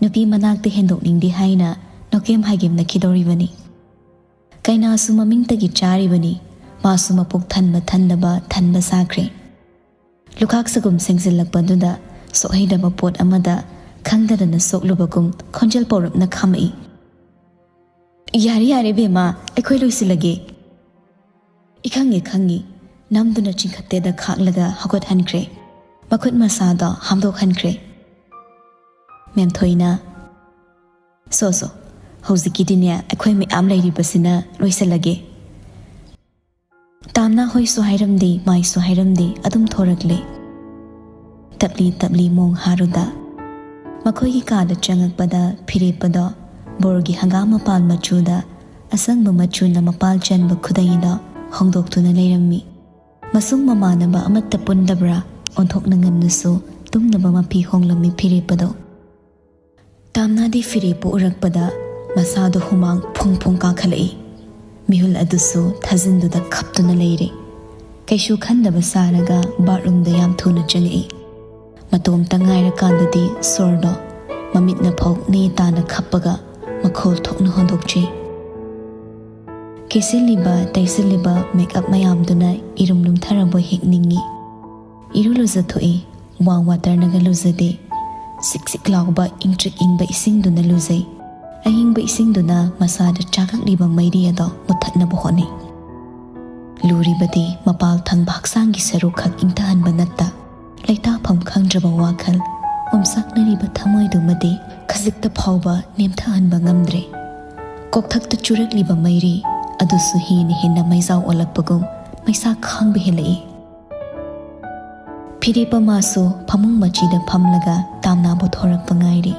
ꯅꯨꯄꯤ ꯃꯅꯥꯛꯇ ꯍꯦꯟꯗꯣꯛꯅꯤꯡꯗꯦ ꯍꯥꯏꯅ ꯅꯣꯀꯦꯝ ꯍꯥꯏꯒꯦꯝꯅꯈꯤꯗꯧꯔꯤꯕꯅꯤ꯫ ꯀꯩꯅꯥꯁꯨ ꯃꯃꯤꯡꯇꯒꯤ ꯆꯥꯔꯤꯕꯅꯤ, ꯃꯥꯁꯨ ꯃꯄꯨꯛ ꯊꯟꯕ ꯊꯟꯗꯕ ꯊꯟꯕ ꯁꯥꯈ꯭ꯔꯦ꯫ ꯂꯨꯈꯥꯛ ꯁꯒꯨꯝ ꯁꯦꯡꯖꯤꯜꯂꯛꯄꯗꯨꯗ ꯁꯣꯛꯍꯩꯗꯕ ꯄꯣꯠ ꯑꯃꯗ ꯈꯪꯗꯗꯅ ꯁꯣꯛꯂꯨꯕꯒꯨꯝ ꯈꯣꯟꯖꯦꯜ ꯄꯧꯔꯞꯅ ꯈꯥꯝꯃꯛꯏ꯫ "ꯌꯥꯔꯦ ꯌꯥꯔꯦ ꯕꯦꯝꯃ, ꯑꯩꯈꯣꯏ ꯂꯣꯏꯁꯤꯜꯂꯒꯦ"꯫ "ꯏꯈꯪꯉꯤ ꯈꯪꯉꯤ"꯫ ꯅꯝꯗꯨꯅ ꯆꯤꯡꯈꯠꯇꯦꯗ ꯈꯥꯛꯂꯒ ꯍꯧꯒꯠꯍꯟꯈ꯭ꯔꯦ꯫ ꯃꯈꯨꯠ ꯃꯁꯥꯗꯣ ꯍꯥꯝꯗꯣꯛꯍꯟꯈ꯭ꯔꯦ꯫ ꯃꯦꯝꯊꯣꯏꯅ, "ꯁꯣ ꯁꯣ, ꯍꯧꯖꯤꯛꯀꯤꯗꯤꯅꯦ ꯑꯩꯈꯣꯏ ꯃꯌꯥꯝ ꯂꯩꯔꯤꯕꯁꯤꯅ ꯂꯣꯏꯁꯤꯜꯂꯒꯦ"꯫ ꯇꯥꯝꯅꯥ ꯍꯣꯏꯁꯨ ꯍꯥꯏꯔꯝꯗꯦ, ꯃꯥꯏꯁꯨ ꯍꯥꯏꯔꯝꯗꯦ, ꯑꯗꯨꯝ ꯊꯣꯔꯛꯂꯦ꯫ ꯇꯞꯂꯤ ꯇꯞꯂꯤ ꯃꯣꯡ ꯍꯥꯔꯨꯗ꯫ ꯃꯈꯣꯏꯒꯤ ꯀꯥꯗ ꯆꯪꯉꯛꯄꯗ ꯐꯤꯔꯦꯞꯄꯗꯣ ꯕꯣꯔꯒꯤ ꯍꯪꯒꯥꯝ ꯃꯄꯥꯜ ꯃꯆꯨꯗ ꯑꯁꯪꯕ ꯃꯆꯨꯅ ꯃꯄꯥꯜ ꯆꯟꯕ ꯈꯨꯗꯩꯗꯣ ꯍꯣꯡꯗꯣꯛꯇꯨꯅ ꯂꯩꯔꯝꯃꯤ꯫ ꯃꯁꯨꯡ ꯃꯃꯥꯟꯅꯕ ꯑꯃꯠꯇ ꯄꯨꯟꯗꯕ꯭ꯔꯥ? ꯑꯣꯟꯊꯣꯛꯅ ꯉꯟꯅꯁꯨ ꯇꯨꯝꯅꯕ ꯃꯐꯤ ꯍꯣꯡꯂꯝꯃꯤ ꯐꯤꯔꯦꯞꯄꯗꯣ꯫ ꯇꯥꯝꯅꯥꯗꯤ ꯐꯤꯔꯦꯞꯄꯨ ꯎꯔꯛꯄꯗ ꯃꯁꯥꯗꯣ ꯍꯨꯃꯥꯡ ꯐꯨꯡ ꯐꯨꯡ ꯀꯥꯈꯠꯂꯛꯏ꯫ ꯃꯤꯍꯨꯜ ꯑꯗꯨꯁꯨ ꯊꯥꯖꯤꯟꯗꯨꯗ ꯈꯞꯇꯨꯅ ꯂꯩꯔꯦ꯫ ꯀꯩꯁꯨ ꯈꯟꯗꯕ ꯁꯥꯔꯒ ꯕꯥꯠꯔꯨꯝꯗ ꯌꯥꯝ ꯊꯨꯅ ꯆꯪꯉꯛꯏ꯫ ꯃꯇꯣꯝꯇ ꯉꯥꯏꯔꯀꯥꯟꯗꯗꯤ ꯁꯣꯔꯗꯣ ꯃꯃꯤꯠꯅ ꯐꯥꯎ ꯅꯦ ꯇꯥꯅ ꯈꯞꯄꯒ ꯃꯈꯣꯜ ꯊꯣꯛꯅ ꯍꯣꯟꯗꯣꯛꯆꯩ꯫ ꯀꯦꯁꯤꯜꯂꯤꯕ ꯇꯩꯁꯤꯜꯂꯤꯕ ꯃꯦꯀꯞ ꯃꯌꯥꯝꯗꯨꯅ ꯏꯔꯨꯝ ꯂꯨꯝꯊꯔꯕꯣꯏ ꯍꯦꯛ ꯅꯤꯡꯏ꯫ ꯏꯔꯨ ꯂꯨꯖꯊꯣꯛꯏ꯫ ꯋꯥꯝ ꯋꯥꯇꯔꯅꯒ ꯂꯨꯖꯗꯦ꯫ ꯁꯤꯛ ꯁꯤꯛ ꯂꯥꯎꯕ ꯏꯪꯇ꯭ꯔꯤꯛ ꯏꯪꯕ ꯏꯁꯤꯡꯗꯨꯅ ꯂꯨꯖꯩ꯫ ꯑꯍꯤꯡꯕ ꯏꯁꯤꯡꯗꯨꯅ ꯃꯁꯥꯗ ꯆꯥꯛꯂꯛꯂꯤꯕ ꯃꯩꯔꯤ ꯑꯗꯣ ꯃꯨꯊꯠꯅꯕ ꯍꯣꯠꯅꯩ꯫ ꯂꯨꯔꯤꯕꯗꯤ ꯃꯄꯥꯜ ꯊꯪꯕ ꯍꯛꯆꯥꯡꯒꯤ ꯁꯔꯨꯛ ꯈꯛ ꯏꯪꯊꯍꯟꯕ ꯅꯠꯇ, ꯂꯩꯇꯥꯐꯝ ꯈꯪꯗ꯭ꯔꯕ ꯋꯥꯈꯜ, ꯑꯣꯝꯆꯥꯛꯅꯔꯤꯕ ꯊꯃꯣꯏꯗꯨꯃꯗꯤ ꯈꯖꯤꯛꯇ ꯐꯥꯎꯕ ꯅꯦꯝꯊꯍꯟꯕ ꯉꯝꯗ꯭ꯔꯦ꯫ ꯀꯣꯛꯊꯛꯇ ꯆꯨꯔꯛꯂꯤꯕ ꯃꯩꯔꯤ ꯑꯗꯨꯁꯨ ꯍꯦꯟꯅ ꯍꯦꯟꯅ ꯃꯩꯖꯥꯎ ꯑꯣꯜꯂꯛꯄꯒꯨꯝ ꯃꯩꯁꯥ ꯈꯥꯡꯕ ꯍꯦꯜꯂꯛꯏ꯫ ꯐꯤꯔꯦꯞꯄ ꯃꯥꯁꯨ ꯐꯃꯨꯡ ꯃꯆꯤꯗ ꯐꯝꯂꯒ ꯇꯥꯝꯅꯥꯕꯨ ꯊꯣꯔꯛꯄ ꯉꯥꯏꯔꯤ꯫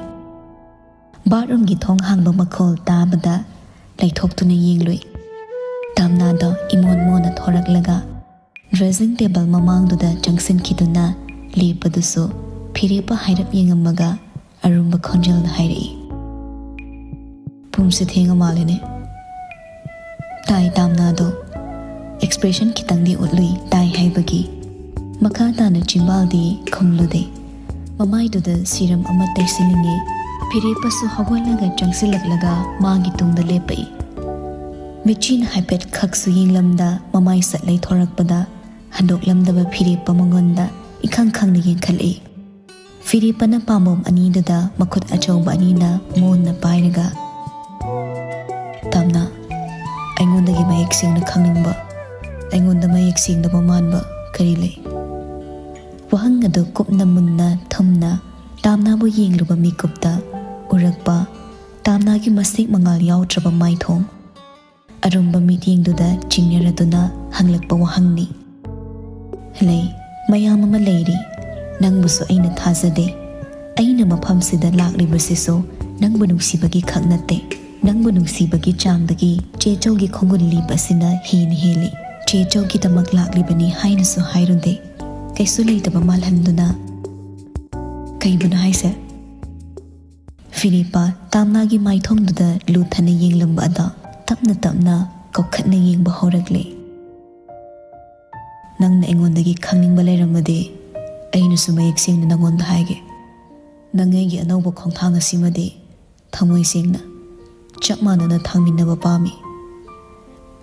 ꯕꯥꯠꯔꯨꯝꯒꯤ ꯊꯣꯡ ꯍꯥꯡꯕ ꯃꯈꯣꯜ ꯇꯥꯕꯗ ꯂꯩꯊꯣꯛꯇꯨꯅ ꯌꯦꯡꯂꯨꯏ꯫ ꯇꯥꯝꯅꯥꯗꯣ ꯏꯃꯣꯟ ꯃꯣꯟꯅ ꯊꯣꯔꯛꯂꯒ ꯗ꯭ꯔꯦꯁꯤꯡ ꯇꯦꯕꯜ ꯃꯃꯥꯡꯗꯨꯗ ꯆꯪꯁꯤꯟꯈꯤꯗꯨꯅ ꯂꯦꯞꯄꯗꯨꯁꯨ ꯐꯤꯔꯦꯞꯄ ꯍꯥꯏꯔꯞ ꯌꯦꯡꯉꯝꯃꯒ ꯑꯔꯨꯝꯕ ꯈꯣꯟꯖꯦꯜꯗ ꯍꯥꯏꯔꯛꯏ, "ꯄꯨꯡꯁꯦ ꯊꯦꯡꯉ ꯃꯥꯜꯂꯦꯅꯦ?" ꯇꯥꯏ ꯇꯥꯝꯅꯥꯗꯣ꯫ ꯑꯦꯛꯁꯄ꯭ꯔꯦꯁꯟ ꯈꯤꯇꯪꯗꯤ ꯎꯠꯂꯨꯏ ꯇꯥꯏ ꯍꯥꯏꯕꯒꯤ꯫ ꯃꯈꯥ ꯇꯥꯅ ꯆꯤꯝꯕꯥꯜꯗꯤ ꯈꯨꯝꯂꯨꯗꯦ꯫ ꯃꯃꯥꯏꯗꯨꯗ ꯁꯤꯔꯝ ꯑꯃ ꯇꯩꯁꯤꯜꯂꯤꯉꯩ ꯐꯤꯔꯦꯞꯄꯁꯨ ꯍꯧꯒꯠꯂꯒ ꯆꯪꯁꯤꯜꯂꯛꯂꯒ ꯃꯥꯒꯤ ꯇꯨꯡꯗ ꯂꯦꯞꯄꯛꯏ꯫ ꯃꯤꯠꯆꯤꯅ ꯍꯥꯏꯐꯦꯠ ꯈꯛꯁꯨ ꯌꯦꯡꯂꯝꯗ ꯃꯃꯥꯏ ꯁꯠ ꯂꯩꯊꯣꯔꯛꯄꯗ ꯍꯟꯗꯣꯛꯂꯝꯗꯕ ꯐꯤꯔꯦꯞꯄ ꯃꯉꯣꯟꯗ ꯏꯈꯪ ꯈꯪꯅ ꯌꯦꯡꯈꯠꯂꯛꯏ꯫ ꯐꯤꯔꯦꯞꯄꯅ ꯄꯥꯝꯕꯣꯝ ꯑꯅꯤꯗꯨꯗ ꯃꯈꯨꯠ ꯑꯆꯧꯕ ꯑꯅꯤꯅ ꯃꯨꯟꯅ ꯄꯥꯏꯔꯒ, "ꯇꯥꯝꯅꯥ, ꯑꯩꯉꯣꯟꯗꯒꯤ ꯃꯌꯦꯛ ꯁꯦꯡꯅ ꯈꯪꯅꯤꯡꯕ, ꯑꯩꯉꯣꯟꯗ ꯃꯌꯦꯛ ꯁꯦꯡꯗꯕ ꯃꯥꯟꯕ ꯀꯔꯤ ꯂꯩ?" ꯋꯥꯍꯪ ꯑꯗꯨ ꯀꯨꯞꯅ ꯃꯨꯟꯅ ꯊꯨꯝꯅ ꯇꯥꯝꯅꯥꯕꯨ ꯌꯦꯡꯂꯨꯕ ꯃꯤꯀꯨꯞꯇ ꯎꯔꯛꯄ ꯇꯥꯝꯅꯥꯒꯤ ꯃꯁꯦꯛ ꯃꯉꯥꯜ ꯌꯥꯎꯗ꯭ꯔꯕ ꯃꯥꯏꯊꯣꯡ, ꯑꯔꯨꯝꯕ ꯃꯤꯠꯌꯦꯡꯗꯨꯗ ꯆꯤꯡꯅꯔꯗꯨꯅ ꯍꯪꯂꯛꯄ ꯋꯥꯍꯪꯅꯤ꯫ "ꯂꯩ, ꯃꯌꯥꯝ ꯑꯃ ꯂꯩꯔꯤ꯫ ꯅꯪꯕꯨꯁꯨ ꯑꯩꯅ ꯊꯥꯖꯗꯦ꯫ ꯑꯩꯅ ꯃꯐꯝꯁꯤꯗ ꯂꯥꯛꯂꯤꯕꯁꯤꯁꯨ ꯅꯪꯕꯨ ꯅꯨꯡꯁꯤꯕꯒꯤ ꯈꯛ ꯅꯠꯇꯦ꯫ ꯅꯪꯕꯨ ꯅꯨꯡꯁꯤꯕꯒꯤ ꯆꯥꯡꯗꯒꯤ ꯆꯦꯆꯧꯒꯤ ꯈꯣꯡꯒꯨꯜ ꯂꯤꯕ ꯑꯁꯤꯅ ꯍꯦꯟꯅ ꯍꯦꯜꯂꯤ꯫ ꯆꯦ ꯆꯧꯒꯤꯗꯃꯛ ꯂꯥꯛꯂꯤꯕꯅꯤ ꯍꯥꯏꯅꯁꯨ ꯍꯥꯏꯔꯨꯗꯦ꯫ ꯀꯩꯁꯨ ꯂꯩꯇꯕ ꯃꯥꯜꯍꯟꯗꯨꯅ, "ꯀꯩꯕꯨꯅꯣ ꯍꯥꯏꯁꯦ?" ꯐꯤꯔꯦꯞꯄ ꯇꯥꯝꯅꯥꯒꯤ ꯃꯥꯏꯊꯣꯡꯗꯨꯗ ꯂꯨꯊꯅ ꯌꯦꯡꯂꯝꯕ ꯑꯗꯣ ꯇꯞꯅ ꯇꯞꯅ ꯀꯧꯈꯠꯅ ꯌꯦꯡꯕ ꯍꯧꯔꯛꯂꯦ꯫ "ꯅꯪꯅ ꯑꯩꯉꯣꯟꯗꯒꯤ ꯈꯪꯅꯤꯡꯕ ꯂꯩꯔꯝꯃꯗꯤ, ꯑꯩꯅꯁꯨ ꯃꯌꯦꯛ ꯁꯦꯡꯅ ꯅꯪꯉꯣꯟꯗ ꯍꯥꯏꯒꯦ꯫ ꯅꯪ ꯑꯩꯒꯤ ꯑꯅꯧꯕ ꯈꯣꯡꯊꯥꯡ ꯑꯁꯤꯃꯗꯤ ꯊꯃꯣꯏ ꯁꯦꯡꯅ, ꯆꯞ ꯃꯥꯟꯅꯅ ꯊꯥꯡꯃꯤꯟꯅꯕ ꯄꯥꯝꯃꯤ꯫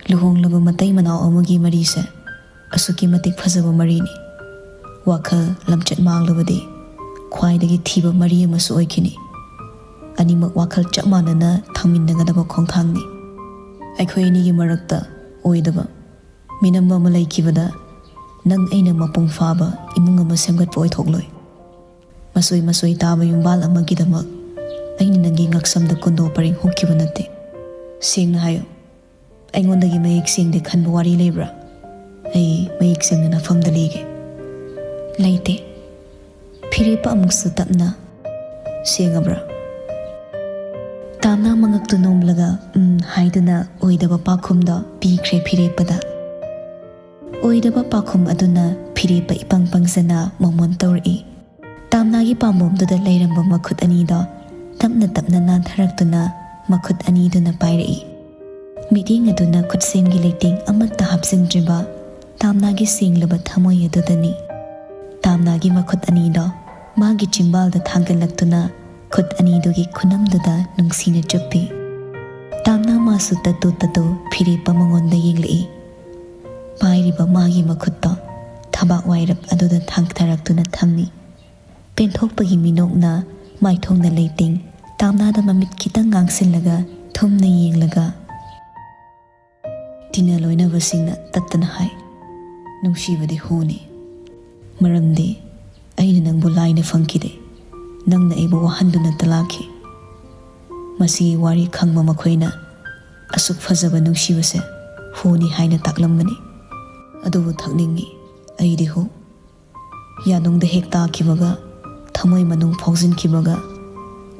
ꯂꯨꯍꯣꯡꯂꯕ ꯃꯇꯩ ꯃꯅꯥꯎ ꯑꯃꯒꯤ ꯃꯔꯤꯁꯦ ꯑꯁꯨꯛꯀꯤ ꯃꯇꯤꯛ ꯐꯖꯕ ꯃꯔꯤꯅꯤ꯫ ꯋꯥꯈꯜ ꯂꯝꯆꯠ ꯃꯥꯡꯂꯕꯗꯤ ꯈ꯭ꯋꯥꯏꯗꯒꯤ ꯊꯤꯕ ꯃꯔꯤ ꯑꯃꯁꯨ ꯑꯣꯏꯈꯤꯅꯤ꯫ ꯑꯅꯤꯃꯛ ꯋꯥꯈꯜ ꯆꯞ ꯃꯥꯟꯅꯅ ꯊꯥꯡꯃꯤꯟꯅꯒꯗꯕ ꯈꯣꯡꯊꯥꯡꯅꯤ꯫ ꯑꯩꯈꯣꯏ ꯑꯅꯤꯒꯤ ꯃꯔꯛꯇ ꯑꯣꯏꯗꯕ ꯃꯤꯅꯝꯕ ꯑꯃ ꯂꯩꯈꯤꯕꯗ, ꯅꯪ ꯑꯩꯅ ꯃꯄꯨꯡ ꯐꯥꯕ ꯏꯃꯨꯡ ꯑꯃ ꯁꯦꯝꯒꯠꯄ ꯑꯣꯏꯊꯣꯛꯂꯣꯏ꯫ ꯃꯁꯣꯏ ꯃꯁꯣꯏ ꯇꯥꯕ ꯌꯨꯝꯕꯥꯜ ꯑꯃꯒꯤꯗꯃꯛ ꯑꯩꯅ ꯅꯪꯒꯤ ꯉꯛꯁꯝꯗ ꯀꯨꯟꯗꯣ ꯄꯔꯦꯡ ꯍꯨꯛꯈꯤꯕ ꯅꯠꯇꯦ꯫ ꯁꯦꯡꯅ ꯍꯥꯏꯌꯨ, ꯑꯩꯉꯣꯟꯗꯒꯤ ꯃꯌꯦꯛ ꯁꯦꯡꯗꯦ ꯈꯟꯕ ꯋꯥꯔꯤ ꯂꯩꯕ꯭ꯔꯥ? ꯑꯩ ꯃꯌꯦꯛ ꯁꯦꯡꯅ ꯅꯐꯝꯗ ꯂꯤꯒꯦ꯫" "ꯂꯩꯇꯦ꯫" ꯐꯤꯔꯦꯞꯄ ꯑꯃꯨꯛꯁꯨ ꯇꯞꯅ, "ꯁꯦꯡꯉꯕ꯭ꯔꯥ?" ꯇꯥꯝꯅꯥ ꯃꯉꯛꯇꯨ ꯅꯣꯝꯂꯒ "ꯎꯝ" ꯍꯥꯏꯗꯨꯅ ꯑꯣꯏꯗꯕ ꯄꯥꯎꯈꯨꯝꯗꯣ ꯄꯤꯈ꯭ꯔꯦ ꯐꯤꯔꯦꯞꯄꯗ꯫ ꯑꯣꯏꯗꯕ ꯄꯥꯎꯈꯨꯝ ꯑꯗꯨꯅ ꯐꯤꯔꯦꯞꯄ ꯏꯄꯪ ꯄꯪꯖꯅ ꯃꯃꯣꯟ ꯇꯧꯔꯛꯏ꯫ ꯇꯥꯝꯅꯥꯒꯤ ꯄꯥꯝꯕꯣꯝꯗꯨꯗ ꯂꯩꯔꯝꯕ ꯃꯈꯨꯠ ꯑꯅꯤꯗꯣ ꯇꯞꯅ ꯇꯞꯅ ꯅꯥꯟꯊꯔꯛꯇꯨꯅ ꯃꯈꯨꯠ ꯑꯅꯤꯗꯨꯅ ꯄꯥꯏꯔꯛꯏ꯫ ꯃꯤꯠꯌꯦꯡ ꯑꯗꯨꯅ ꯈꯨꯠꯁꯦꯝꯒꯤ ꯂꯩꯇꯦꯡ ꯑꯃꯠꯇ ꯍꯥꯞꯆꯤꯟꯗ꯭ꯔꯤꯕ ꯇꯥꯝꯅꯥꯒꯤ ꯁꯦꯡꯂꯕ ꯊꯃꯣꯏ ꯑꯗꯨꯗꯅꯤ꯫ ꯇꯥꯝꯅꯥꯒꯤ ꯃꯈꯨꯠ ꯑꯅꯤꯗꯣ ꯃꯥꯒꯤ ꯆꯤꯝꯕꯥꯜꯗ ꯊꯥꯡꯒꯠꯂꯛꯇꯨꯅ ꯈꯨꯠ ꯑꯅꯤꯗꯨꯒꯤ ꯈꯨꯅꯝꯗꯨꯗ ꯅꯨꯡꯁꯤꯅ ꯆꯨꯞꯄꯤ꯫ ꯇꯥꯝꯅꯥ ꯃꯥꯁꯨ ꯇꯠꯇꯨ ꯇꯠꯇꯨ ꯐꯤꯔꯦꯞꯄ ꯃꯉꯣꯟꯗ ꯌꯦꯡꯂꯛꯏ꯫ ꯄꯥꯏꯔꯤꯕ ꯃꯥꯒꯤ ꯃꯈꯨꯠꯇꯣ ꯊꯕꯥꯛ ꯋꯥꯏꯔꯞ ꯑꯗꯨꯗ ꯊꯥꯡꯊꯔꯛꯇꯨꯅ ꯊꯝꯃꯤ꯫ ꯄꯦꯟꯊꯣꯛꯄꯒꯤ ꯃꯤꯅꯣꯛꯅ ꯃꯥꯏꯊꯣꯡꯅ ꯂꯩꯇꯦꯡ ꯇꯥꯝꯅꯥꯗ ꯃꯃꯤꯠ ꯈꯤꯇꯪ ꯉꯥꯡꯁꯤꯜꯂꯒ ꯊꯨꯝꯅ ꯌꯦꯡꯂꯒ, "ꯇꯤꯟꯅ ꯂꯣꯏꯅꯕꯁꯤꯡꯅ ꯇꯠꯇꯅ ꯍꯥꯏ, ꯅꯨꯡꯁꯤꯕꯗꯤ ꯍꯨꯅꯤ꯫ ꯃꯔꯝꯗꯤ ꯑꯩꯅ ꯅꯪꯕꯨ ꯂꯥꯏꯅ ꯐꯪꯈꯤꯗꯦ, ꯅꯪꯅ ꯑꯩꯕꯨ ꯋꯥꯍꯟꯗꯨꯅꯇ ꯂꯥꯛꯈꯤ꯫ ꯃꯁꯤꯒꯤ ꯋꯥꯔꯤ ꯈꯪꯕ ꯃꯈꯣꯏꯅ ꯑꯁꯨꯛ ꯐꯖꯕ ꯅꯨꯡꯁꯤꯕꯁꯦ ꯍꯨꯅꯤ ꯍꯥꯏꯅ ꯇꯥꯛꯂꯝꯕꯅꯤ꯫ ꯑꯗꯨꯕꯨ ꯊꯛꯅꯤꯡꯉꯤ ꯑꯩꯗꯤ ꯍꯨ꯫ ꯌꯥꯅꯨꯡꯗ ꯍꯦꯛ ꯇꯥꯈꯤꯕꯒ, ꯊꯃꯣꯏ ꯃꯅꯨꯡ ꯐꯥꯎꯖꯤꯟꯈꯤꯕꯒ,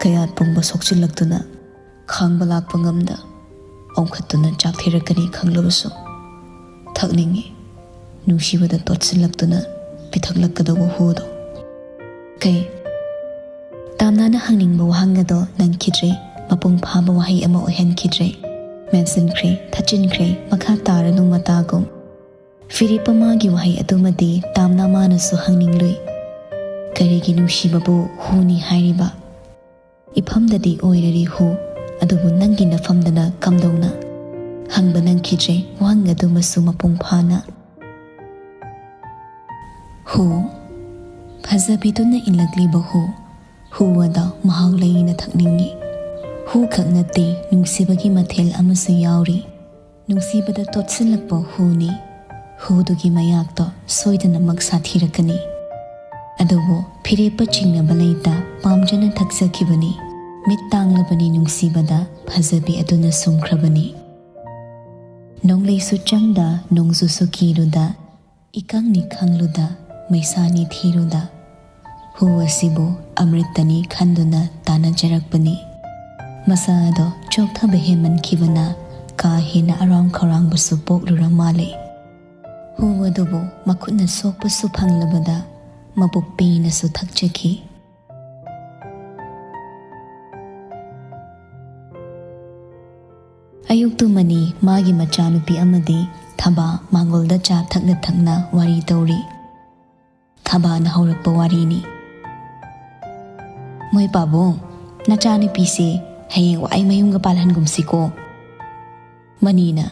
ꯀꯌꯥꯠ ꯄꯨꯝꯕ ꯁꯣꯛꯆꯤꯜꯂꯛꯇꯨꯅ ꯈꯥꯡꯕ ꯂꯥꯛꯄ ꯉꯝꯗ ꯑꯣꯟꯈꯠꯇꯨꯅ ꯆꯥꯛꯊꯦꯔꯛꯀꯅꯤ ꯈꯪꯂꯕꯁꯨ, ꯊꯛꯅꯤꯡꯉꯤ꯫ ꯅꯨꯡꯁꯤꯕꯗ ꯇꯣꯠꯁꯤꯜꯂꯛꯇꯨꯅ ꯄꯤꯊꯛꯂꯛꯀꯗꯧꯕ ꯍꯨꯗꯣ꯫ ꯀꯩ? ꯇꯥꯝꯅꯥꯅ ꯍꯪꯅꯤꯡꯕ ꯋꯥꯍꯪ ꯑꯗꯣ ꯅꯪꯈꯤꯗ꯭ꯔꯦ꯫ ꯃꯄꯨꯡ ꯐꯥꯕ ꯋꯥꯍꯩ ꯑꯃ ꯑꯣꯏꯍꯟꯈꯤꯗ꯭ꯔꯦ꯫ ꯃꯦꯟꯁꯤꯟꯈ꯭ꯔꯦ, ꯊꯠꯆꯤꯟꯈ꯭ꯔꯦ, ꯃꯈꯥ ꯇꯥꯔꯅꯨ ꯃꯇꯥꯒꯨꯝ꯫ ꯐꯤꯔꯦꯞꯄ ꯃꯥꯒꯤ ꯋꯥꯍꯩ ꯑꯗꯨꯃꯗꯤ ꯇꯥꯝꯅꯥ ꯃꯥꯅꯁꯨ ꯍꯪꯅꯤꯡꯂꯨꯏ꯫ ꯀꯔꯤꯒꯤ ꯅꯨꯡꯁꯤꯕꯕꯨ ꯍꯨꯅꯤ ꯍꯥꯏꯔꯤꯕ? ꯏꯐꯝꯗꯗꯤ ꯑꯣꯏꯔꯔꯤ ꯍꯨ, ꯑꯗꯨꯕꯨ ꯅꯪꯒꯤ ꯅꯐꯝꯗꯅ ꯀꯝꯗꯧꯅ? ꯍꯪꯕ ꯅꯪꯈꯤꯗ꯭ꯔꯦ ꯋꯥꯍꯪ ꯑꯗꯨꯃꯁꯨ ꯃꯄꯨꯡ ꯐꯥꯅ꯫ ꯍꯨ, ꯐꯖꯕꯤꯗꯨꯅ ꯏꯜꯂꯛꯂꯤꯕ ꯍꯨ, ꯍꯨ ꯑꯗ ꯃꯍꯥꯎ ꯂꯩꯅ ꯊꯛꯅꯤꯡꯏ꯫ ꯍꯨ ꯈꯛ ꯅꯠꯇꯦ, ꯅꯨꯡꯁꯤꯕꯒꯤ ꯃꯊꯦꯜ ꯑꯃꯁꯨ ꯌꯥꯎꯔꯤ꯫ ꯅꯨꯡꯁꯤꯕꯗ ꯇꯣꯠꯁꯤꯜꯂꯛꯄ ꯍꯨꯅꯤ꯫ ꯍꯨꯗꯨꯒꯤ ꯃꯌꯥꯛꯇꯣ ꯁꯣꯏꯗꯅꯃꯛ ꯁꯥꯊꯤꯔꯛꯀꯅꯤ꯫ ꯑꯗꯨꯕꯨ ꯐꯤꯔꯦꯞꯄ ꯆꯤꯡꯅꯕ ꯂꯩꯇ ꯄꯥꯝꯖꯅ ꯊꯛꯆꯈꯤꯕꯅꯤ꯫ ꯃꯤꯠ ꯇꯥꯡꯂꯕꯅꯤ ꯅꯨꯡꯁꯤꯕꯗ, ꯐꯖꯕꯤ ꯑꯗꯨꯅ ꯁꯨꯝꯈ꯭ꯔꯕꯅꯤ꯫ ꯅꯣꯡꯂꯩꯁꯨ ꯆꯪꯗ, ꯅꯣꯡꯖꯨꯁꯨ ꯀꯤꯔꯨꯗ, ꯏꯀꯪꯅꯤ ꯈꯪꯂꯨꯗ, ꯃꯩꯁꯥꯅꯤ ꯊꯤꯔꯨꯗ꯫ ꯍꯨ ꯑꯁꯤꯕꯨ ꯑꯃ꯭ꯔꯤꯇꯅꯤ ꯈꯟꯗꯨꯅ ꯇꯥꯟꯅꯖꯔꯛꯄꯅꯤ꯫ ꯃꯁꯥ ꯑꯗꯣ ꯆꯣꯛꯊꯕ ꯍꯦꯟꯃꯟꯈꯤꯕꯅ ꯀꯥ ꯍꯦꯟꯅ ꯑꯔꯥꯎ ꯈꯧꯔꯥꯡꯕꯁꯨ ꯄꯣꯛꯂꯨꯔ ꯃꯥꯜꯂꯦ꯫ ꯍꯨ ꯑꯗꯨꯕꯨ ꯃꯈꯨꯠꯅ ꯁꯣꯛꯄꯁꯨ ꯐꯪꯂꯕꯗ ꯃꯕꯨꯛ ꯄꯦꯅꯁꯨ ꯊꯛꯆꯈꯤ꯫ ꯑꯌꯨꯛꯇꯨꯃꯅꯤ ꯃꯥꯒꯤ ꯃꯆꯥꯅꯨꯄꯤ ꯑꯃꯗꯤ ꯊꯕꯥ ꯃꯥꯡꯒꯣꯜꯗ ꯆꯥ ꯊꯛꯅ ꯊꯛꯅ ꯋꯥꯔꯤ ꯇꯧꯔꯤ꯫ ꯊꯕꯥꯅ ꯍꯧꯔꯛꯄ ꯋꯥꯔꯤꯅꯤ꯫ "ꯃꯣꯏ ꯄꯥꯕꯨꯡ, ꯅꯆꯥꯅꯨꯄꯤꯁꯦ ꯍꯌꯦꯡ ꯋꯥꯏ ꯃꯌꯨꯝꯒ ꯄꯥꯜꯍꯟꯒꯨꯝꯁꯤꯀꯣ?" ꯃꯅꯤꯅ,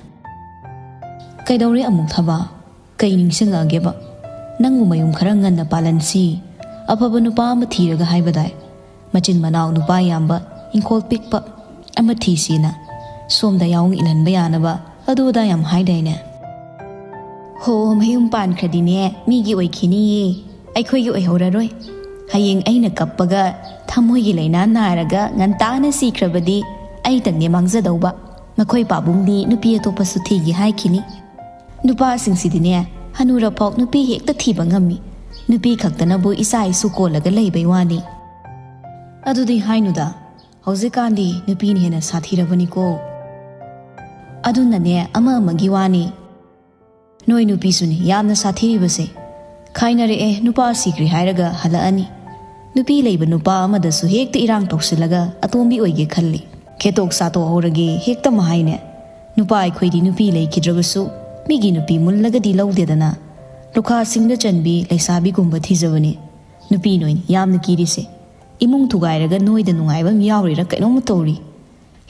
"ꯀꯩꯗꯧꯔꯦ ꯑꯃꯨꯛ ꯊꯕꯥ? ꯀꯩ ꯅꯤꯡꯁꯤꯡꯉꯛꯑꯒꯦꯕ? ꯅꯪꯕꯨ ꯃꯌꯨꯝ ꯈꯔ ꯉꯟꯅ ꯄꯥꯜꯍꯟꯁꯤ꯫ ꯑꯐꯕ ꯅꯨꯄꯥ ꯑꯃ ꯊꯤꯔꯒ ꯍꯥꯏꯕꯗꯥꯏ? ꯃꯆꯤꯟ ꯃꯅꯥꯎ ꯅꯨꯄꯥ ꯌꯥꯝꯕ, ꯏꯪꯈꯣꯜ ꯄꯤꯛꯄ ꯑꯃ ꯊꯤꯁꯤꯅ꯫ ꯁꯣꯝꯗ ꯌꯥꯎꯅ ꯏꯜꯍꯟꯕ ꯌꯥꯅꯕ ꯑꯗꯨ ꯑꯗꯥ ꯌꯥꯝ ꯍꯥꯏꯗꯥꯏꯅꯦ?" "ꯍꯣ, ꯃꯌꯨꯝ ꯄꯥꯟꯈ꯭ꯔꯗꯤꯅꯦ ꯃꯤꯒꯤ ꯑꯣꯏꯈꯤꯅꯤꯌꯦ, ꯑꯩꯈꯣꯏꯒꯤ ꯑꯣꯏꯍꯧꯔꯔꯣꯏ꯫ ꯍꯌꯦꯡ ꯑꯩꯅ ꯀꯞꯄꯒ ꯊꯃꯣꯏꯒꯤ ꯂꯥꯏꯅꯥ ꯅꯥꯔꯒ ꯉꯟꯇꯥꯅ ꯁꯤꯈ꯭ꯔꯕꯗꯤ ꯑꯩꯇꯪꯅꯦ ꯃꯥꯡꯖꯗꯧꯕ꯫ ꯃꯈꯣꯏ ꯄꯥꯕꯨꯡꯗꯤ ꯅꯨꯄꯤ ꯑꯇꯣꯞꯄꯁꯨ ꯊꯤꯒꯦ ꯍꯥꯏꯈꯤꯅꯤ꯫ ꯅꯨꯄꯥꯁꯤꯡꯁꯤꯗꯤꯅꯦ ꯍꯅꯨꯔꯐꯥꯎ ꯅꯨꯄꯤ ꯍꯦꯛꯇ ꯊꯤꯕ ꯉꯝꯃꯤ꯫ ꯅꯨꯄꯤ ꯈꯛꯇꯅꯕꯨ ꯏꯆꯥ ꯏꯁꯨ ꯀꯣꯜꯂꯒ ꯂꯩꯕꯩ ꯋꯥꯅꯤ꯫" "ꯑꯗꯨꯗꯤ ꯍꯥꯏꯅꯨꯗ, ꯍꯧꯖꯤꯛꯀꯥꯟꯗꯤ ꯅꯨꯄꯤꯅ ꯍꯦꯟꯅ ꯁꯥꯊꯤꯔꯕꯅꯤꯀꯣ꯫ ꯑꯗꯨꯅꯅꯦ ꯑꯃ ꯑꯃꯒꯤ ꯋꯥꯅꯤ꯫ ꯅꯣꯏ ꯅꯨꯄꯤꯁꯨꯅꯤ ꯌꯥꯝꯅ ꯁꯥꯊꯤꯔꯤꯕꯁꯦ꯫ ꯈꯥꯏꯅꯔꯛꯑꯦ, ꯅꯨꯄꯥ ꯁꯤꯈ꯭ꯔꯦ ꯍꯥꯏꯔꯒ ꯍꯜꯂꯛꯑꯅꯤ꯫ ꯅꯨꯄꯤ ꯂꯩꯕ ꯅꯨꯄꯥ ꯑꯃꯗꯁꯨ ꯍꯦꯛꯇ ꯏꯔꯥꯡ ꯇꯧꯁꯤꯜꯂꯒ ꯑꯇꯣꯝꯕꯤ ꯑꯣꯏꯒꯦ ꯈꯜꯂꯤ꯫ ꯈꯦꯇꯣꯛ ꯆꯥꯊꯣꯛꯍꯧꯔꯒꯦ ꯍꯦꯛꯇ ꯃꯍꯥꯏꯅꯦ꯫ ꯅꯨꯄꯥ ꯑꯩꯈꯣꯏꯗꯤ ꯅꯨꯄꯤ ꯂꯩꯈꯤꯗ꯭ꯔꯕꯁꯨ ꯃꯤꯒꯤ ꯅꯨꯄꯤ ꯃꯨꯜꯂꯒꯗꯤ ꯂꯧꯗꯦꯗꯅ꯫ ꯂꯨꯈꯥꯁꯤꯡꯗ ꯆꯟꯕꯤ ꯂꯩꯁꯥꯕꯤꯒꯨꯝꯕ ꯊꯤꯖꯕꯅꯤ꯫ ꯅꯨꯄꯤ ꯅꯣꯏꯅ ꯌꯥꯝꯅ ꯀꯤꯔꯤꯁꯦ꯫ ꯏꯃꯨꯡ ꯊꯨꯒꯥꯏꯔꯒ ꯅꯣꯏꯗ ꯅꯨꯡꯉꯥꯏꯕ ꯑꯃ ꯌꯥꯎꯔꯤꯔꯥ ꯀꯩꯅꯣꯝꯃ ꯇꯧꯔꯤ꯫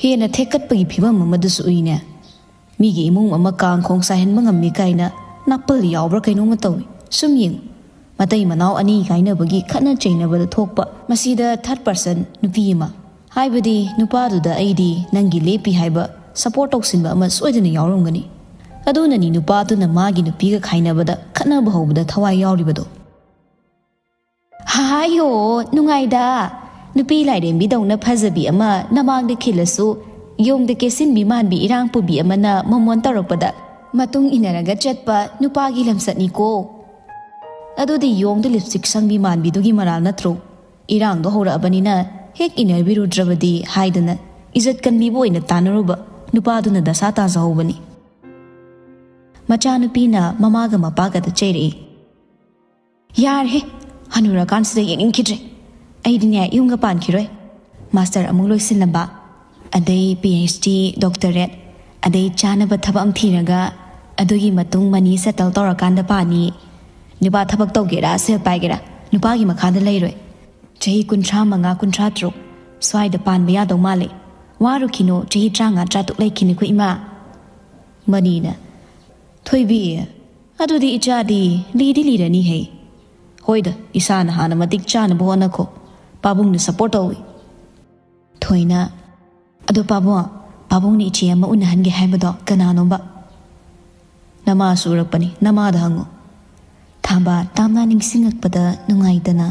ꯍꯦꯟꯅ ꯊꯦꯛꯀꯠꯄꯒꯤ ꯐꯤꯕꯝ ꯑꯃꯗꯁꯨ ꯎꯏꯅꯦ꯫ ꯃꯤꯒꯤ ꯏꯃꯨꯡ ꯑꯃ ꯀꯥꯡ ꯈꯣꯡ ꯆꯥꯏꯍꯟꯕ ꯉꯝꯃꯤ ꯀꯥꯏꯅ ꯅꯥꯄꯜ ꯌꯥꯎꯕ꯭ꯔꯥ ꯀꯩꯅꯣꯝꯃ ꯇꯧꯏ꯫ ꯁꯨꯝ ꯌꯦꯡꯉꯨ, ꯃꯇꯩ ꯃꯅꯥꯎ ꯑꯅꯤ ꯀꯥꯏꯅꯕꯒꯤ ꯈꯠꯅ ꯆꯩꯅꯕꯗ ꯊꯣꯛꯄ, ꯃꯁꯤꯗ ꯊꯥꯔꯠ ꯄꯔꯁꯟ ꯅꯨꯄꯤ ꯑꯃ, ꯍꯥꯏꯕꯗꯤ ꯅꯨꯄꯥꯗꯨꯗ ꯑꯩꯗꯤ ꯅꯪꯒꯤ ꯂꯦꯞꯄꯤ ꯍꯥꯏꯕ ꯁꯄꯣꯔꯠ ꯇꯧꯁꯤꯟꯕ ꯑꯃ ꯁꯣꯏꯗꯅ ꯌꯥꯎꯔꯝꯒꯅꯤ꯫ ꯑꯗꯨꯅꯅꯤ ꯅꯨꯄꯥꯗꯨꯅ ꯃꯥꯒꯤ ꯅꯨꯄꯤꯒ ꯈꯥꯏꯅꯕꯗ ꯈꯠꯅꯕ ꯍꯧꯕꯗ ꯊꯋꯥꯏ ꯌꯥꯎꯔꯤꯕꯗꯣ꯫ ꯍꯥꯏꯌꯣ, ꯅꯨꯡꯉꯥꯏꯗ꯫ ꯅꯨꯄꯤ ꯂꯥꯏꯔꯦꯝꯕꯤꯗꯧꯅ ꯐꯖꯕꯤ ꯑꯃ ꯅꯃꯥꯡꯗ ꯈꯤꯜꯂꯁꯨ, ꯌꯣꯡꯗ ꯀꯦꯁꯤꯟꯕꯤ ꯃꯥꯟꯕꯤ ꯏꯔꯥꯡ ꯄꯨꯕꯤ ꯑꯃꯅ ꯃꯣꯃꯣꯟ ꯇꯧꯔꯛꯄꯗ ꯃꯇꯨꯡ ꯏꯟꯅꯔꯒ ꯆꯠꯄ ꯅꯨꯄꯥꯒꯤ ꯂꯝꯆꯠꯅꯤꯀꯣ꯫ ꯑꯗꯨꯗꯤ ꯌꯣꯡꯗ ꯂꯤꯞꯁꯇꯤꯛ ꯁꯪꯕꯤ ꯃꯥꯟꯕꯤꯗꯨꯒꯤ ꯃꯔꯥꯜ ꯅꯠꯇ꯭ꯔꯣ? ꯏꯔꯥꯡꯗꯣ ꯍꯧꯔꯛꯑꯕꯅꯤꯅ ꯍꯦꯛ ꯏꯟꯅꯕꯤꯔꯨꯗ꯭ꯔꯕꯗꯤ ꯍꯥꯏꯗꯅ ꯏꯖꯠ ꯀꯟꯕꯤꯕ ꯑꯣꯏꯅ ꯇꯥꯟꯅꯔꯨꯕ ꯅꯨꯄꯥꯗꯨꯅ ꯗꯁꯥ ꯇꯥꯖꯍꯧꯕꯅꯤ꯫ ꯃꯆꯥꯅꯨꯄꯤꯅ ꯃꯃꯥꯒ ꯃꯄꯥꯒꯗ ꯆꯩꯔꯛꯏ꯫ ꯌꯥꯔꯦꯍꯦ, ꯍꯅꯨꯔꯀꯥꯟꯁꯤꯗ ꯌꯦꯡꯅꯤꯡꯈꯤꯗ꯭ꯔꯦ꯫ ꯑꯩꯗꯤꯅꯦ ꯌꯨꯝꯒ ꯄꯥꯟꯈꯤꯔꯣꯏ꯫ ꯃꯥꯁꯇꯔ ꯑꯃꯨꯛ ꯂꯣꯏꯁꯤꯜꯂꯝꯕ, ꯑꯗꯩ ꯄꯤ ꯑꯩꯆ ꯗꯤ, ꯗꯣꯛꯇꯔꯦꯠ, ꯑꯗꯩ ꯆꯥꯅꯕ ꯊꯕꯛ ꯑꯃ ꯊꯤꯔꯒ ꯑꯗꯨꯒꯤ ꯃꯇꯨꯡ ꯃꯅꯤ ꯁꯦꯇꯜ ꯇꯧꯔꯀꯥꯟꯗ ꯄꯥꯅꯤ꯫ ꯅꯨꯄꯥ ꯊꯕꯛ ꯇꯧꯒꯦꯔꯥ ꯁꯦꯜ ꯄꯥꯏꯒꯦꯔꯥ ꯅꯨꯄꯥꯒꯤ ꯃꯈꯥꯗ ꯂꯩꯔꯣꯏ꯫ ꯆꯍꯤ ꯀꯨꯟꯊ꯭ꯔꯥ ꯃꯉꯥ, ꯀꯨꯟꯊ꯭ꯔꯥ ꯇꯔꯨꯛ ꯁ꯭ꯋꯥꯏꯗ ꯄꯥꯟꯕ ꯌꯥꯗꯧ ꯃꯥꯜꯂꯦ꯫ ꯋꯥꯔꯨꯈꯤꯅꯣ, ꯆꯍꯤ ꯇꯔꯥꯃꯉꯥ, ꯇꯔꯥꯇꯔꯨꯛ ꯂꯩꯈꯤꯅꯤꯀꯣ ꯏꯃꯥ꯫ ꯃꯅꯤꯅ, ꯊꯣꯏꯕꯤ, ꯑꯗꯨꯗꯤ ꯏꯆꯥꯗꯤ ꯂꯤꯗꯤ ꯂꯤꯔꯅꯤꯍꯦ꯫ ꯍꯣꯏꯗ, ꯏꯁꯥꯅ ꯍꯥꯟꯅ ꯃꯇꯤꯛ ꯆꯥꯅꯕ ꯍꯣꯠꯅꯈꯣ꯫ ꯄꯥꯕꯨꯡꯅ ꯁꯄꯣꯔꯠ ꯇꯧꯏ꯫ ꯊꯣꯏꯅ, ꯑꯗꯣ ꯄꯥꯕꯨꯡ, ꯄꯥꯕꯨꯡꯅ ꯏꯆꯦ ꯑꯃ ꯎꯅꯍꯟꯒꯦ ꯍꯥꯏꯕꯗꯣ ꯀꯅꯥꯅꯣꯕ? ꯅꯃꯥꯁꯨ ꯎꯔꯛꯄꯅꯤ, ꯅꯃꯥꯗ ꯍꯪꯉꯨ꯫ ꯊꯥꯕ ꯇꯥꯝꯅ ꯅꯤꯡꯁꯤꯡꯉꯛꯄꯗ ꯅꯨꯡꯉꯥꯏꯇꯅ,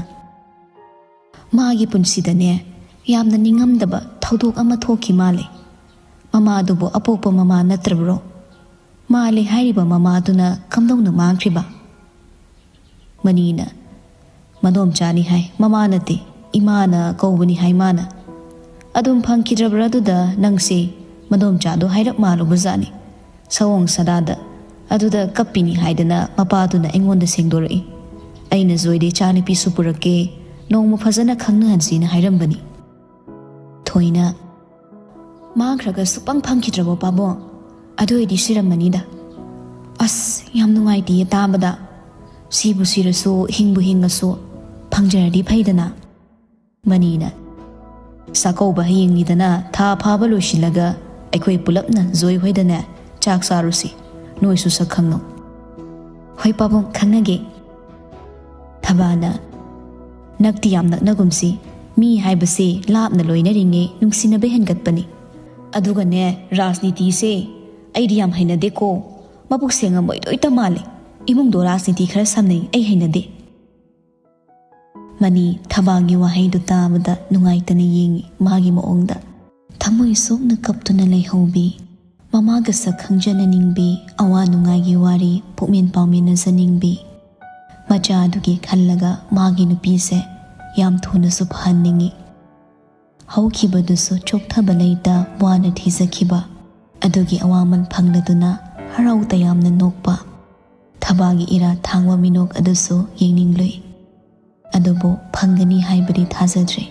ꯃꯥꯒꯤ ꯄꯨꯟꯁꯤꯗꯅꯦ ꯌꯥꯝꯅ ꯅꯤꯡꯉꯝꯗꯕ ꯊꯧꯗꯣꯛ ꯑꯃ ꯊꯣꯛꯈꯤ ꯃꯥꯜꯂꯦ꯫ ꯃꯃꯥꯗꯨꯕꯨ ꯑꯄꯣꯛꯄ ꯃꯃꯥ ꯅꯠꯇ꯭ꯔꯕ꯭ꯔꯣ? ꯃꯥꯜꯂꯦ ꯍꯥꯏꯔꯤꯕ ꯃꯃꯥꯗꯨꯅ ꯀꯝꯗꯧꯅ ꯃꯥꯡꯈ꯭ꯔꯤꯕ? ꯃꯅꯤꯅ, ꯃꯗꯣꯝꯆꯥꯅꯤ ꯍꯥꯏ, ꯃꯃꯥ ꯅꯠꯇꯦ, ꯏꯃꯥꯅ ꯀꯧꯕꯅꯤ ꯍꯥꯏ ꯃꯥꯅ꯫ ꯑꯗꯨꯝ ꯐꯪꯈꯤꯗ꯭ꯔꯕ꯭ꯔꯥ ꯑꯗꯨꯗ ꯅꯪꯁꯦ? ꯃꯗꯣꯝꯆꯥꯗꯣ ꯍꯥꯏꯔꯞ ꯃꯥꯜꯂꯨꯕꯖꯥꯠꯅꯤ꯫ ꯁꯑꯣꯡ ꯁꯥꯗꯥꯗ, ꯑꯗꯨꯗ ꯀꯞꯄꯤꯅꯤ ꯍꯥꯏꯗꯅ ꯃꯄꯥꯗꯨꯅ ꯑꯩꯉꯣꯟꯗ ꯁꯦꯡꯗꯣꯔꯛꯏ꯫ ꯑꯩꯅ ꯖꯣꯏꯗ ꯏꯆꯥꯅꯨꯄꯤꯁꯨ ꯄꯨꯔꯛꯀꯦ, ꯅꯣꯡꯃ ꯐꯖꯅ ꯈꯪꯅꯍꯟꯁꯤꯅ ꯍꯥꯏꯔꯝꯕꯅꯤ꯫ ꯊꯣꯏꯅ, "ꯃꯥꯡꯈ꯭ꯔꯒ ꯁꯨꯛꯐꯪ ꯐꯪꯈꯤꯗ꯭ꯔꯕꯣ ꯄꯥꯕꯨꯡ? ꯑꯗꯨ ꯑꯣꯏꯗꯤ ꯁꯤꯔꯝꯃꯅꯤꯗ꯫ ꯑꯁ, ꯌꯥꯝ ꯅꯨꯡꯉꯥꯏꯇꯦꯌꯦ ꯇꯥꯕꯗ꯫ ꯁꯤꯕꯨ ꯁꯤꯔꯁꯨ, ꯍꯤꯡꯕꯨ ꯍꯤꯡꯉꯁꯨ, ꯐꯪꯖꯔꯗꯤ ꯐꯩꯗꯅ꯫" ꯃꯅꯤꯅ, "ꯆꯥꯛꯀꯧꯕ ꯍꯌꯦꯡꯅꯤꯗꯅ, ꯊꯥ ꯐꯥꯕ ꯂꯣꯏꯁꯤꯜꯂꯒ ꯑꯩꯈꯣꯏ ꯄꯨꯂꯞꯅ ꯖꯣꯏ ꯍꯣꯏꯗꯅꯦ ꯆꯥꯛ ꯆꯥꯔꯨꯁꯤ꯫ ꯅꯣꯏꯁꯨ ꯁꯛ ꯈꯪꯅꯧ꯫" "ꯍꯣꯏ ꯄꯥꯕꯨꯡ, ꯈꯪꯅꯒꯦ꯫" ꯊꯕꯥꯅ, "ꯅꯛꯇꯤ ꯌꯥꯝ ꯅꯛꯅꯒꯨꯝꯁꯤ꯫ ꯃꯤ ꯍꯥꯏꯕꯁꯦ ꯂꯥꯞꯅ ꯂꯣꯏꯅꯔꯤꯉꯩ ꯅꯨꯡꯁꯤꯅꯕ ꯍꯦꯟꯒꯠꯄꯅꯤ꯫ ꯑꯗꯨꯒꯅꯦ, ꯔꯥꯖꯅꯤꯇꯤꯁꯦ ꯑꯩꯗꯤ ꯌꯥꯝ ꯍꯩꯅꯗꯦꯀꯣ꯫ ꯃꯕꯨꯛ ꯁꯦꯡꯉꯝꯃꯣꯏꯗꯣꯏꯇ ꯃꯥꯜꯂꯦ꯫ ꯏꯃꯨꯡꯗꯣ ꯔꯥꯖꯅꯤꯇꯤ ꯈꯔ ꯁꯝꯅꯩ, ꯑꯩ ꯍꯩꯅꯗꯦ꯫" ꯃꯅꯤ ꯊꯕꯥꯒꯤ ꯋꯥꯍꯩꯗꯨ ꯇꯥꯕꯗ ꯅꯨꯡꯉꯥꯏꯇꯅ ꯌꯦꯡꯉꯤ ꯃꯥꯒꯤ ꯃꯑꯣꯡꯗ꯫ ꯊꯃꯣꯏ ꯁꯣꯛꯅ ꯀꯞꯇꯨꯅ ꯂꯩꯍꯧꯕꯤ, ꯃꯃꯥꯒ ꯁꯛ ꯈꯪꯖꯅꯅꯤꯡꯕꯤ, ꯑꯋꯥ ꯅꯨꯡꯉꯥꯏꯒꯤ ꯋꯥꯔꯤ ꯄꯨꯛꯃꯦꯟ ꯄꯥꯎꯃꯤꯟꯅꯖꯅꯤꯡꯕꯤ꯫ ꯃꯆꯥ ꯑꯗꯨꯒꯤ ꯈꯜꯂꯒ ꯃꯥꯒꯤ ꯅꯨꯄꯤꯁꯦ ꯌꯥꯝ ꯊꯨꯅꯁꯨ ꯐꯍꯟꯅꯤꯡꯉꯤ꯫ ꯍꯧꯈꯤꯕꯗꯨꯁꯨ ꯆꯣꯛꯊꯕ ꯂꯩꯇ ꯋꯥꯅ ꯊꯤꯖꯈꯤꯕ ꯑꯗꯨꯒꯤ ꯑꯋꯥꯃꯜ ꯐꯪꯂꯗꯨꯅ ꯍꯔꯥꯎ ꯇꯌꯥꯝꯅ ꯅꯣꯛꯄ ꯊꯕꯥꯒꯤ ꯏꯔꯥ ꯊꯥꯡꯕ ꯃꯤꯅꯣꯛ ꯑꯗꯨꯁꯨ ꯌꯦꯡꯅꯤꯡꯂꯨꯏ꯫ ꯑꯗꯨꯕꯨ ꯐꯪꯒꯅꯤ ꯍꯥꯏꯕꯗꯤ ꯊꯥꯖꯗ꯭ꯔꯦ꯫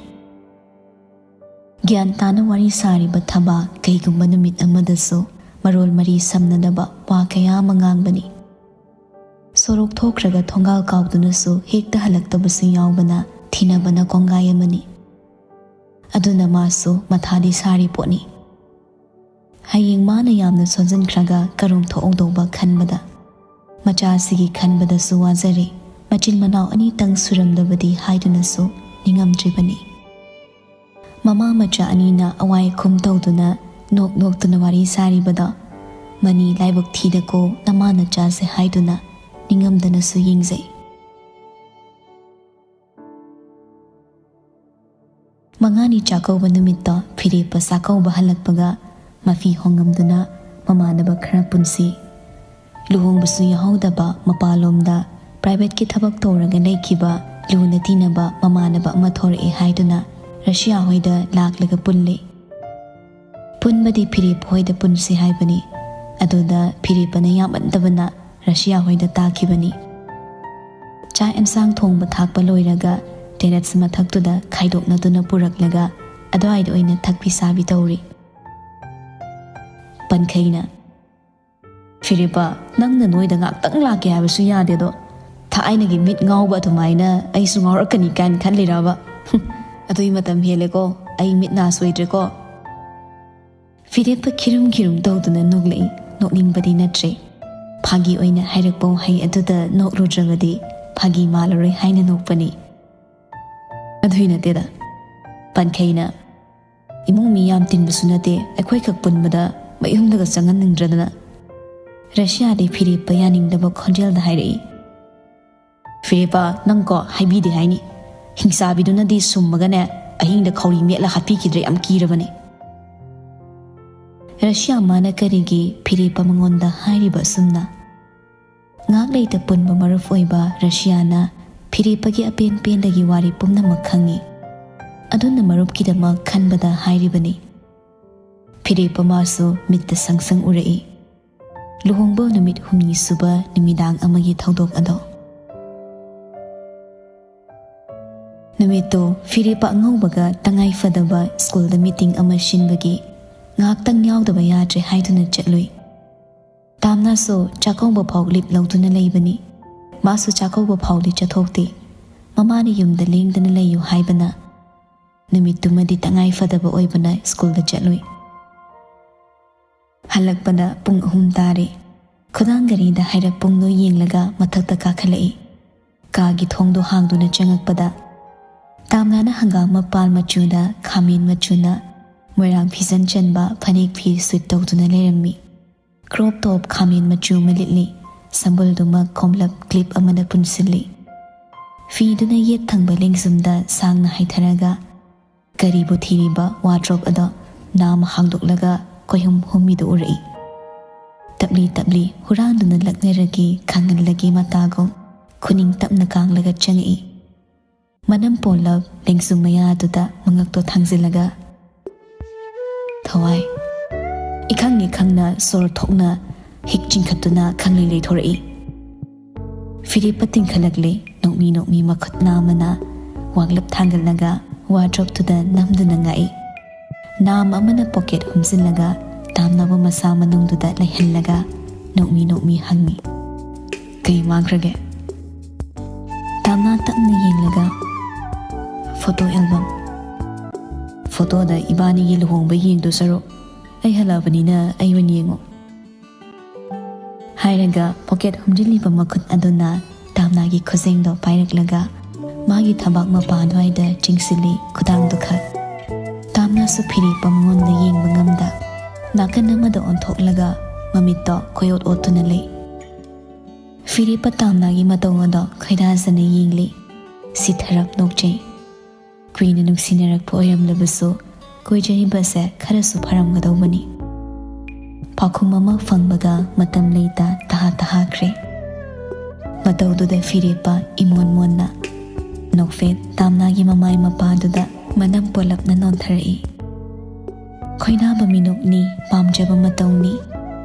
ꯒ꯭ꯌꯥꯟ ꯇꯥꯅ ꯋꯥꯔꯤ ꯁꯥꯔꯤꯕ ꯊꯕꯥ ꯀꯩꯒꯨꯝꯕ ꯅꯨꯃꯤꯠ ꯑꯃꯗꯁꯨ ꯃꯔꯣꯜ ꯃꯔꯤ ꯁꯝꯅꯗꯕ ꯋꯥ ꯀꯌꯥ ꯑꯃ ꯉꯥꯡꯕꯅꯤ꯫ ꯁꯣꯔꯣꯛ ꯊꯣꯛꯈ꯭ꯔꯒ ꯊꯣꯡꯒꯥꯜ ꯀꯥꯎꯗꯨꯅꯁꯨ ꯍꯦꯛꯇ ꯍꯜꯂꯛꯇꯕꯁꯨ ꯌꯥꯎꯕꯅ ꯊꯤꯅꯕꯅ ꯀꯣꯡꯒꯥꯏ ꯑꯃꯅꯤ꯫ ꯑꯗꯨꯅ ꯃꯥꯁꯨ ꯃꯊꯥꯗꯤ ꯁꯥꯔꯤ ꯄꯣꯠꯅꯤ꯫ ꯍꯌꯦꯡ ꯃꯥꯅ ꯌꯥꯝꯅ ꯁꯣꯟꯖꯤꯟꯈ꯭ꯔꯒ ꯀꯔꯣꯝ ꯊꯣꯛꯍꯧꯗꯧꯕ ꯈꯟꯕꯗ꯫ ꯃꯆꯥꯁꯤꯒꯤ ꯈꯟꯕꯗꯁꯨ ꯋꯥꯖꯔꯦ꯫ ꯃꯆꯤꯟ ꯃꯅꯥꯎ ꯑꯅꯤꯇꯪ ꯁꯨꯔꯝꯂꯕꯗꯤ ꯍꯥꯏꯗꯨꯅꯁꯨ ꯅꯤꯡꯉꯝꯗ꯭ꯔꯤꯕꯅꯤ꯫ ꯃꯃꯥ ꯃꯆꯥ ꯑꯅꯤꯅ ꯑꯋꯥꯏ ꯑꯈꯨꯝ ꯇꯧꯗꯨꯅ ꯅꯣꯛ ꯅꯣꯛꯇꯨꯅ ꯋꯥꯔꯤ ꯁꯥꯔꯤꯕꯗꯣ꯫ "ꯃꯅꯤ ꯂꯥꯏꯕꯛ ꯊꯤꯗꯀꯣ, ꯅꯃꯥ ꯅꯆꯥꯁꯦ" ꯍꯥꯏꯗꯨꯅ ꯅꯤꯡꯉꯝꯗꯅꯁꯨ ꯌꯦꯡꯖꯩ꯫ ꯃꯉꯥꯅꯤ ꯆꯥꯛꯀꯧꯕ ꯅꯨꯃꯤꯠꯇꯣ ꯐꯤꯔꯦꯞꯄ ꯆꯥꯛꯀꯧꯕ ꯍꯜꯂꯛꯄꯒ ꯃꯐꯤ ꯍꯣꯡꯉꯝꯗꯨꯅ ꯃꯃꯥꯟꯅꯕ ꯈꯔ ꯄꯨꯟꯁꯤ, ꯂꯨꯍꯣꯡꯕꯁꯨ ꯌꯥꯍꯧꯗꯕ ꯃꯄꯥꯟꯂꯣꯝꯗ ꯄ꯭ꯔꯥꯏꯚꯦꯠꯀꯤ ꯊꯕꯛ ꯇꯧꯔꯒ ꯂꯩꯈꯤꯕ ꯂꯨꯅ ꯇꯤꯟꯅꯕ ꯃꯃꯥꯟꯅꯕ ꯑꯃ ꯊꯣꯔꯛꯑꯦ ꯍꯥꯏꯗꯨꯅ ꯔꯁꯤꯌꯥ ꯍꯣꯏꯗ ꯂꯥꯛꯂꯒ ꯄꯨꯜꯂꯤ꯫ ꯄꯨꯟꯕꯗꯤ ꯐꯤꯔꯦꯞ ꯍꯣꯏꯗ ꯄꯨꯟꯁꯤ ꯍꯥꯏꯕꯅꯤ꯫ ꯑꯗꯨꯗ ꯐꯤꯔꯦꯞꯄꯅ ꯌꯥꯝꯃꯟꯗꯕꯅ ꯔꯁꯤꯌꯥ ꯍꯣꯏꯗ ꯇꯥꯈꯤꯕꯅꯤ꯫ ꯆꯥꯛ ꯑꯦꯟꯁꯥꯡ ꯊꯣꯡꯕ ꯊꯥꯛꯄ ꯂꯣꯏꯔꯒ ꯇꯦꯔꯦꯁ ꯃꯊꯛꯇꯨꯗ ꯈꯥꯏꯗꯣꯛꯅꯗꯨꯅ ꯄꯨꯔꯛꯂꯒ ꯑꯗꯨꯋꯥꯏꯗ ꯑꯣꯏꯅ ꯊꯛꯄꯤ ꯆꯥꯕꯤ ꯇꯧꯔꯤ꯫ ꯄꯟꯈꯩꯅ, "ꯐꯤꯔꯦꯞꯄ, ꯅꯪꯅ ꯅꯣꯏꯗ ꯉꯥꯛꯇꯪ ꯂꯥꯛꯀꯦ ꯍꯥꯏꯕꯁꯨ ꯌꯥꯗꯦꯗꯣ꯫ ꯊꯥꯏꯅꯒꯤ ꯃꯤꯠ ꯉꯥꯎꯕ ꯑꯗꯨꯃꯥꯏꯅ ꯑꯩꯁꯨ ꯉꯥꯎꯔꯛꯀꯅꯤ ꯀꯥꯏꯅ ꯈꯜꯂꯤꯔꯕ? ꯑꯗꯨꯏ ꯃꯇꯝ ꯍꯦꯜꯂꯦꯀꯣ, ꯑꯩ ꯃꯤꯠ ꯅꯥ ꯁꯣꯏꯗ꯭ꯔꯦꯀꯣ?" ꯐꯤꯔꯦꯞꯄ ꯈꯤꯔꯨꯝ ꯈꯤꯔꯨꯝ ꯇꯧꯗꯨꯅ ꯅꯣꯛꯂꯛꯏ꯫ ꯅꯣꯛꯅꯤꯡꯕꯗꯤ ꯅꯠꯇ꯭ꯔꯦ꯫ ꯐꯥꯒꯤ ꯑꯣꯏꯅ ꯍꯥꯏꯔꯛꯄ ꯋꯥꯍꯩ ꯑꯗꯨꯗ ꯅꯣꯛꯂꯨꯗ꯭ꯔꯕꯗꯤ ꯐꯥꯒꯤ ꯃꯥꯜꯂꯔꯣꯏ ꯍꯥꯏꯅ ꯅꯣꯛꯄꯅꯤ꯫ ꯑꯗꯨꯏ ꯅꯠꯇꯦꯗ꯫ ꯄꯟꯈꯩꯅ, "ꯏꯃꯨꯡ ꯃꯤ ꯌꯥꯝ ꯇꯤꯟꯕꯁꯨ ꯅꯠꯇꯦ, ꯑꯩꯈꯣꯏꯈꯛ ꯄꯨꯟꯕꯗ ꯃꯌꯨꯝꯗꯒ ꯆꯪꯍꯟꯅꯤꯡꯗ꯭ꯔꯗꯅ?" ꯔꯁꯤꯌꯥꯗꯤ ꯐꯤꯔꯦꯞꯄ ꯌꯥꯅꯤꯡꯗꯕ ꯈꯣꯟꯖꯦꯜꯗ ꯍꯥꯏꯔꯛꯏ꯫ "ꯐꯤꯔꯦꯞꯄ, ꯅꯪꯀꯣ ꯍꯥꯏꯕꯤꯗꯦ ꯍꯥꯏꯅꯤ꯫ ꯍꯤꯡꯆꯥꯕꯤꯗꯨꯅꯗꯤ ꯁꯨꯝꯃꯒꯅꯦ, ꯑꯍꯤꯡꯗ ꯈꯧꯔꯤ ꯃꯦꯠꯂ ꯍꯥꯠꯄꯤꯈꯤꯗ꯭ꯔꯦ, ꯌꯥꯝ ꯀꯤꯔꯕꯅꯦ꯫" ꯔꯁꯤꯌꯥ ꯃꯥꯅ ꯀꯔꯤꯒꯤ ꯐꯤꯔꯦꯞꯄ ꯃꯉꯣꯟꯗ ꯍꯥꯏꯔꯤꯕ ꯑꯁꯨꯝꯅ? ꯉꯥꯛ ꯂꯩꯇ ꯄꯨꯟꯕ ꯃꯔꯨꯞ ꯑꯣꯏꯕ ꯔꯁꯤꯌꯥꯅ ꯐꯤꯔꯦꯞꯄꯒꯤ ꯑꯄꯦꯟ ꯄꯦꯟꯗꯒꯤ ꯋꯥꯔꯤ ꯄꯨꯝꯅꯃꯛ ꯈꯪꯉꯤ꯫ ꯑꯗꯨꯅ ꯃꯔꯨꯞꯀꯤꯗꯃꯛ ꯈꯟꯕꯗ ꯍꯥꯏꯔꯤꯕꯅꯤ꯫ ꯐꯤꯔꯦꯞꯄ ꯃꯥꯁꯨ ꯃꯤꯠꯇ ꯁꯪ ꯁꯪ ꯎꯔꯛꯏ꯫ ꯂꯨꯍꯣꯡꯕ ꯅꯨꯃꯤꯠ ꯍꯨꯝꯅꯤ ꯁꯨꯕ ꯅꯨꯃꯤꯗꯥꯡ ꯑꯃꯒꯤ ꯊꯧꯗꯣꯛ ꯑꯗꯣ꯫ ꯅꯨꯃꯤꯠꯇꯣ ꯐꯤꯔꯦꯞꯄ ꯑꯉꯧꯕꯒ ꯇꯉꯥꯏ ꯐꯗꯕ ꯁ꯭ꯀꯨꯜꯗ ꯃꯤꯇꯤꯡ ꯑꯃ ꯁꯤꯟꯕꯒꯤ ꯉꯥꯏꯍꯥꯛꯇꯪ ꯌꯥꯎꯗꯕ ꯌꯥꯗ꯭ꯔꯦ ꯍꯥꯏꯗꯨꯅ ꯆꯠꯂꯨꯏ꯫ ꯇꯥꯝꯅꯥꯁꯨ ꯆꯥꯛꯀꯧꯕ ꯐꯥꯎ ꯂꯤꯞ ꯂꯧꯗꯨꯅ ꯂꯩꯕꯅꯤ꯫ ꯃꯥꯁꯨ ꯆꯥꯛꯀꯧꯕ ꯐꯥꯎꯗꯤ ꯆꯠꯊꯣꯛꯇꯦ꯫ ꯃꯃꯥꯅ ꯌꯨꯝꯗ ꯂꯦꯡꯗꯅ ꯂꯩꯌꯨ ꯍꯥꯏꯕꯅ꯫ ꯅꯨꯃꯤꯠꯇꯨꯃꯗꯤ ꯇꯉꯥꯏ ꯐꯗꯕ ꯑꯣꯏꯕꯅ ꯁ꯭ꯀꯨꯜꯗ ꯆꯠꯂꯨꯏ꯫ ꯍꯜꯂꯛꯄꯗ ꯄꯨꯡ ꯑꯍꯨꯝ ꯇꯥꯔꯦ꯫ ꯈꯨꯗꯥꯡ ꯒꯥꯔꯤꯗ ꯍꯥꯏꯔꯞ ꯄꯨꯡꯗꯣ ꯌꯦꯡꯂꯒ ꯃꯊꯛꯇ ꯀꯥꯈꯠꯂꯛꯏ꯫ ꯀꯥꯒꯤ ꯊꯣꯡꯗꯣ ꯍꯥꯡꯗꯨꯅ ꯆꯪꯉꯛꯄꯗ ꯇꯥꯝꯅꯥꯅ ꯍꯪꯒꯥꯝ ꯃꯄꯥꯜ ꯃꯆꯨꯗ ꯈꯥꯃꯦꯟ ꯃꯆꯨꯅ ꯃꯣꯏꯔꯥꯡ ꯐꯤꯖꯟ ꯆꯟꯕ ꯐꯅꯦꯛ ꯐꯤ ꯁꯨꯠ ꯇꯧꯗꯨꯅ ꯂꯩꯔꯝꯃꯤ꯫ ꯀ꯭ꯔꯣꯞ ꯇꯣꯞ ꯈꯥꯃꯦꯟ ꯃꯆꯨ ꯑꯃ ꯂꯤꯠꯂꯤ꯫ ꯁꯝꯕꯜꯗꯨꯃ ꯈꯣꯝꯂꯞ ꯀ꯭ꯂꯤꯞ ꯑꯃꯅ ꯄꯨꯟꯁꯤꯜꯂꯤ꯫ ꯐꯤꯗꯨꯅ ꯌꯦꯠ ꯊꯪꯕ ꯂꯦꯡꯖꯨꯝꯗ ꯁꯥꯡꯅ ꯍꯥꯏꯊꯔꯒ ꯀꯔꯤꯕꯨ ꯊꯤꯔꯤꯕ ꯋꯥꯗ꯭ꯔꯣꯞ ꯑꯗꯣ ꯅꯥꯝ ꯍꯥꯡꯗꯣꯛꯂꯒ ꯀꯣꯏꯍꯨꯝ ꯍꯨꯝꯃꯤꯗꯨ ꯎꯔꯛꯏ꯫ ꯇꯞꯂꯤ ꯇꯞꯂꯤ ꯍꯨꯔꯥꯟꯗꯨꯅ ꯂꯛꯅꯔꯒꯦ ꯈꯪꯍꯜꯂꯒꯦ ꯃꯇꯥꯒꯨꯝ ꯈꯨꯅꯤꯡ ꯇꯞꯅ ꯀꯥꯡꯂꯒ ꯆꯪꯉꯛꯏ꯫ ꯃꯅꯝ ꯄꯣꯜꯂꯞ ꯂꯦꯡꯖꯨꯝ ꯃꯌꯥꯗꯨꯗ ꯃꯉꯛꯇꯣ ꯊꯥꯡꯖꯤꯜꯂꯒ, "ꯊꯋꯥꯏ, ꯏꯈꯪ ꯏꯈꯪꯅ ꯁꯣꯔ ꯊꯣꯛꯅ ꯍꯤꯛ ꯆꯤꯡꯈꯠꯇꯨꯅ ꯈꯪꯂꯩ ꯂꯩꯊꯣꯔꯛꯏ꯫ ꯐꯤꯔꯦꯞꯄ ꯇꯤꯡꯈꯠꯂꯛꯂꯦ꯫ ꯅꯣꯛꯃꯤ ꯅꯣꯛꯃꯤ ꯃꯈꯨꯠ ꯅꯥꯝꯃꯅ ꯋꯥꯡꯂꯞ ꯊꯥꯡꯒꯠꯂꯒ ꯋꯥꯗ꯭ꯔꯣꯞꯇꯨꯗ ꯅꯝꯗꯨꯅ ꯉꯥꯛꯏ꯫ ꯅꯥꯝ ꯑꯃꯅ ꯄꯣꯀꯦꯠ ꯍꯨꯝꯖꯤꯜꯂꯒ ꯇꯥꯝꯅꯕ ꯃꯁꯥ ꯃꯅꯨꯡꯗꯨꯗ ꯂꯩꯍꯜꯂꯒ ꯅꯣꯛꯃꯤ ꯅꯣꯛꯃꯤ ꯍꯪꯉꯤ, "ꯀꯩ ꯃꯥꯡꯈ꯭ꯔꯒꯦ?" ꯇꯥꯝꯅꯥ ꯇꯞꯅ ꯌꯦꯡꯂꯒ, "ꯐꯣꯇꯣ ꯑꯦꯜꯕꯝ꯫ ꯐꯣꯇꯣꯗ ꯏꯕꯥꯅꯤꯒꯤ ꯂꯨꯍꯣꯡꯕ ꯌꯦꯡꯗꯣ ꯁꯔꯨꯛ ꯑꯩ ꯍꯜꯂꯛꯑꯕꯅꯤꯅ ꯑꯩ ꯑꯣꯏꯅ ꯌꯦꯡꯉꯣ," ꯍꯥꯏꯔꯒ ꯄꯣꯀꯦꯠ ꯍꯨꯝꯖꯤꯜꯂꯤꯕ ꯃꯈꯨꯠ ꯑꯗꯨꯅ ꯇꯥꯝꯅꯥꯒꯤ ꯈꯨꯖꯦꯡꯗꯣ ꯄꯥꯏꯔꯛꯂꯒ ꯃꯥꯒꯤ ꯊꯕꯥꯛ ꯃꯄꯥ ꯑꯗꯨꯋꯥꯏꯗ ꯆꯤꯡꯁꯤꯜꯂꯤ ꯈꯨꯗꯥꯡꯗꯨ ꯈꯛ꯫ ꯇꯥꯝꯅꯥꯁꯨ ꯐꯤꯔꯦꯞꯄ ꯃꯉꯣꯟꯗ ꯌꯦꯡꯕ ꯉꯝꯗ ꯅꯥꯀꯟ ꯑꯃꯗ ꯑꯣꯟꯊꯣꯛꯂꯒ ꯃꯃꯤꯠꯇꯣ ꯀꯣꯏꯑꯣꯠ ꯑꯣꯠꯇꯨꯅ ꯂꯩ꯫ ꯐꯤꯔꯦꯞꯄ ꯇꯥꯝꯅꯥꯒꯤ ꯃꯇꯧ ꯑꯗꯣ ꯈꯣꯏꯗꯥꯖꯅ ꯌꯦꯡꯂꯤ꯫ ꯁꯤꯊꯔꯞ ꯅꯣꯛꯆꯩ꯫ ꯀꯨꯏꯅ ꯅꯨꯡꯁꯤꯅꯔꯛꯄ ꯑꯣꯏꯔꯝꯂꯕꯁꯨ ꯀꯣꯏꯖꯔꯤꯕꯁꯦ ꯈꯔꯁꯨ ꯐꯔꯝꯒꯗꯧꯕꯅꯤ꯫ ꯄꯥꯎꯈꯨꯝ ꯑꯃ ꯐꯪꯕꯒ ꯃꯇꯝ ꯂꯩꯇ ꯇꯍꯥ ꯇꯍꯥꯈ꯭ꯔꯦ꯫ ꯃꯇꯧꯗꯨꯗ ꯐꯤꯔꯦꯞꯄ ꯏꯃꯣꯟ ꯃꯣꯟꯅ ꯅꯣꯛꯐꯦꯠ ꯇꯥꯝꯅꯥꯒꯤ ꯃꯃꯥꯏ ꯃꯄꯥꯗꯨꯗ ꯃꯅꯝ ꯄꯣꯂꯞꯅ ꯅꯣꯟꯊꯔꯛꯏ꯫ ꯈꯣꯏꯅꯥꯕ ꯃꯤꯅꯣꯛꯅꯤ, ꯄꯥꯝꯖꯕ ꯃꯇꯧꯅꯤ꯫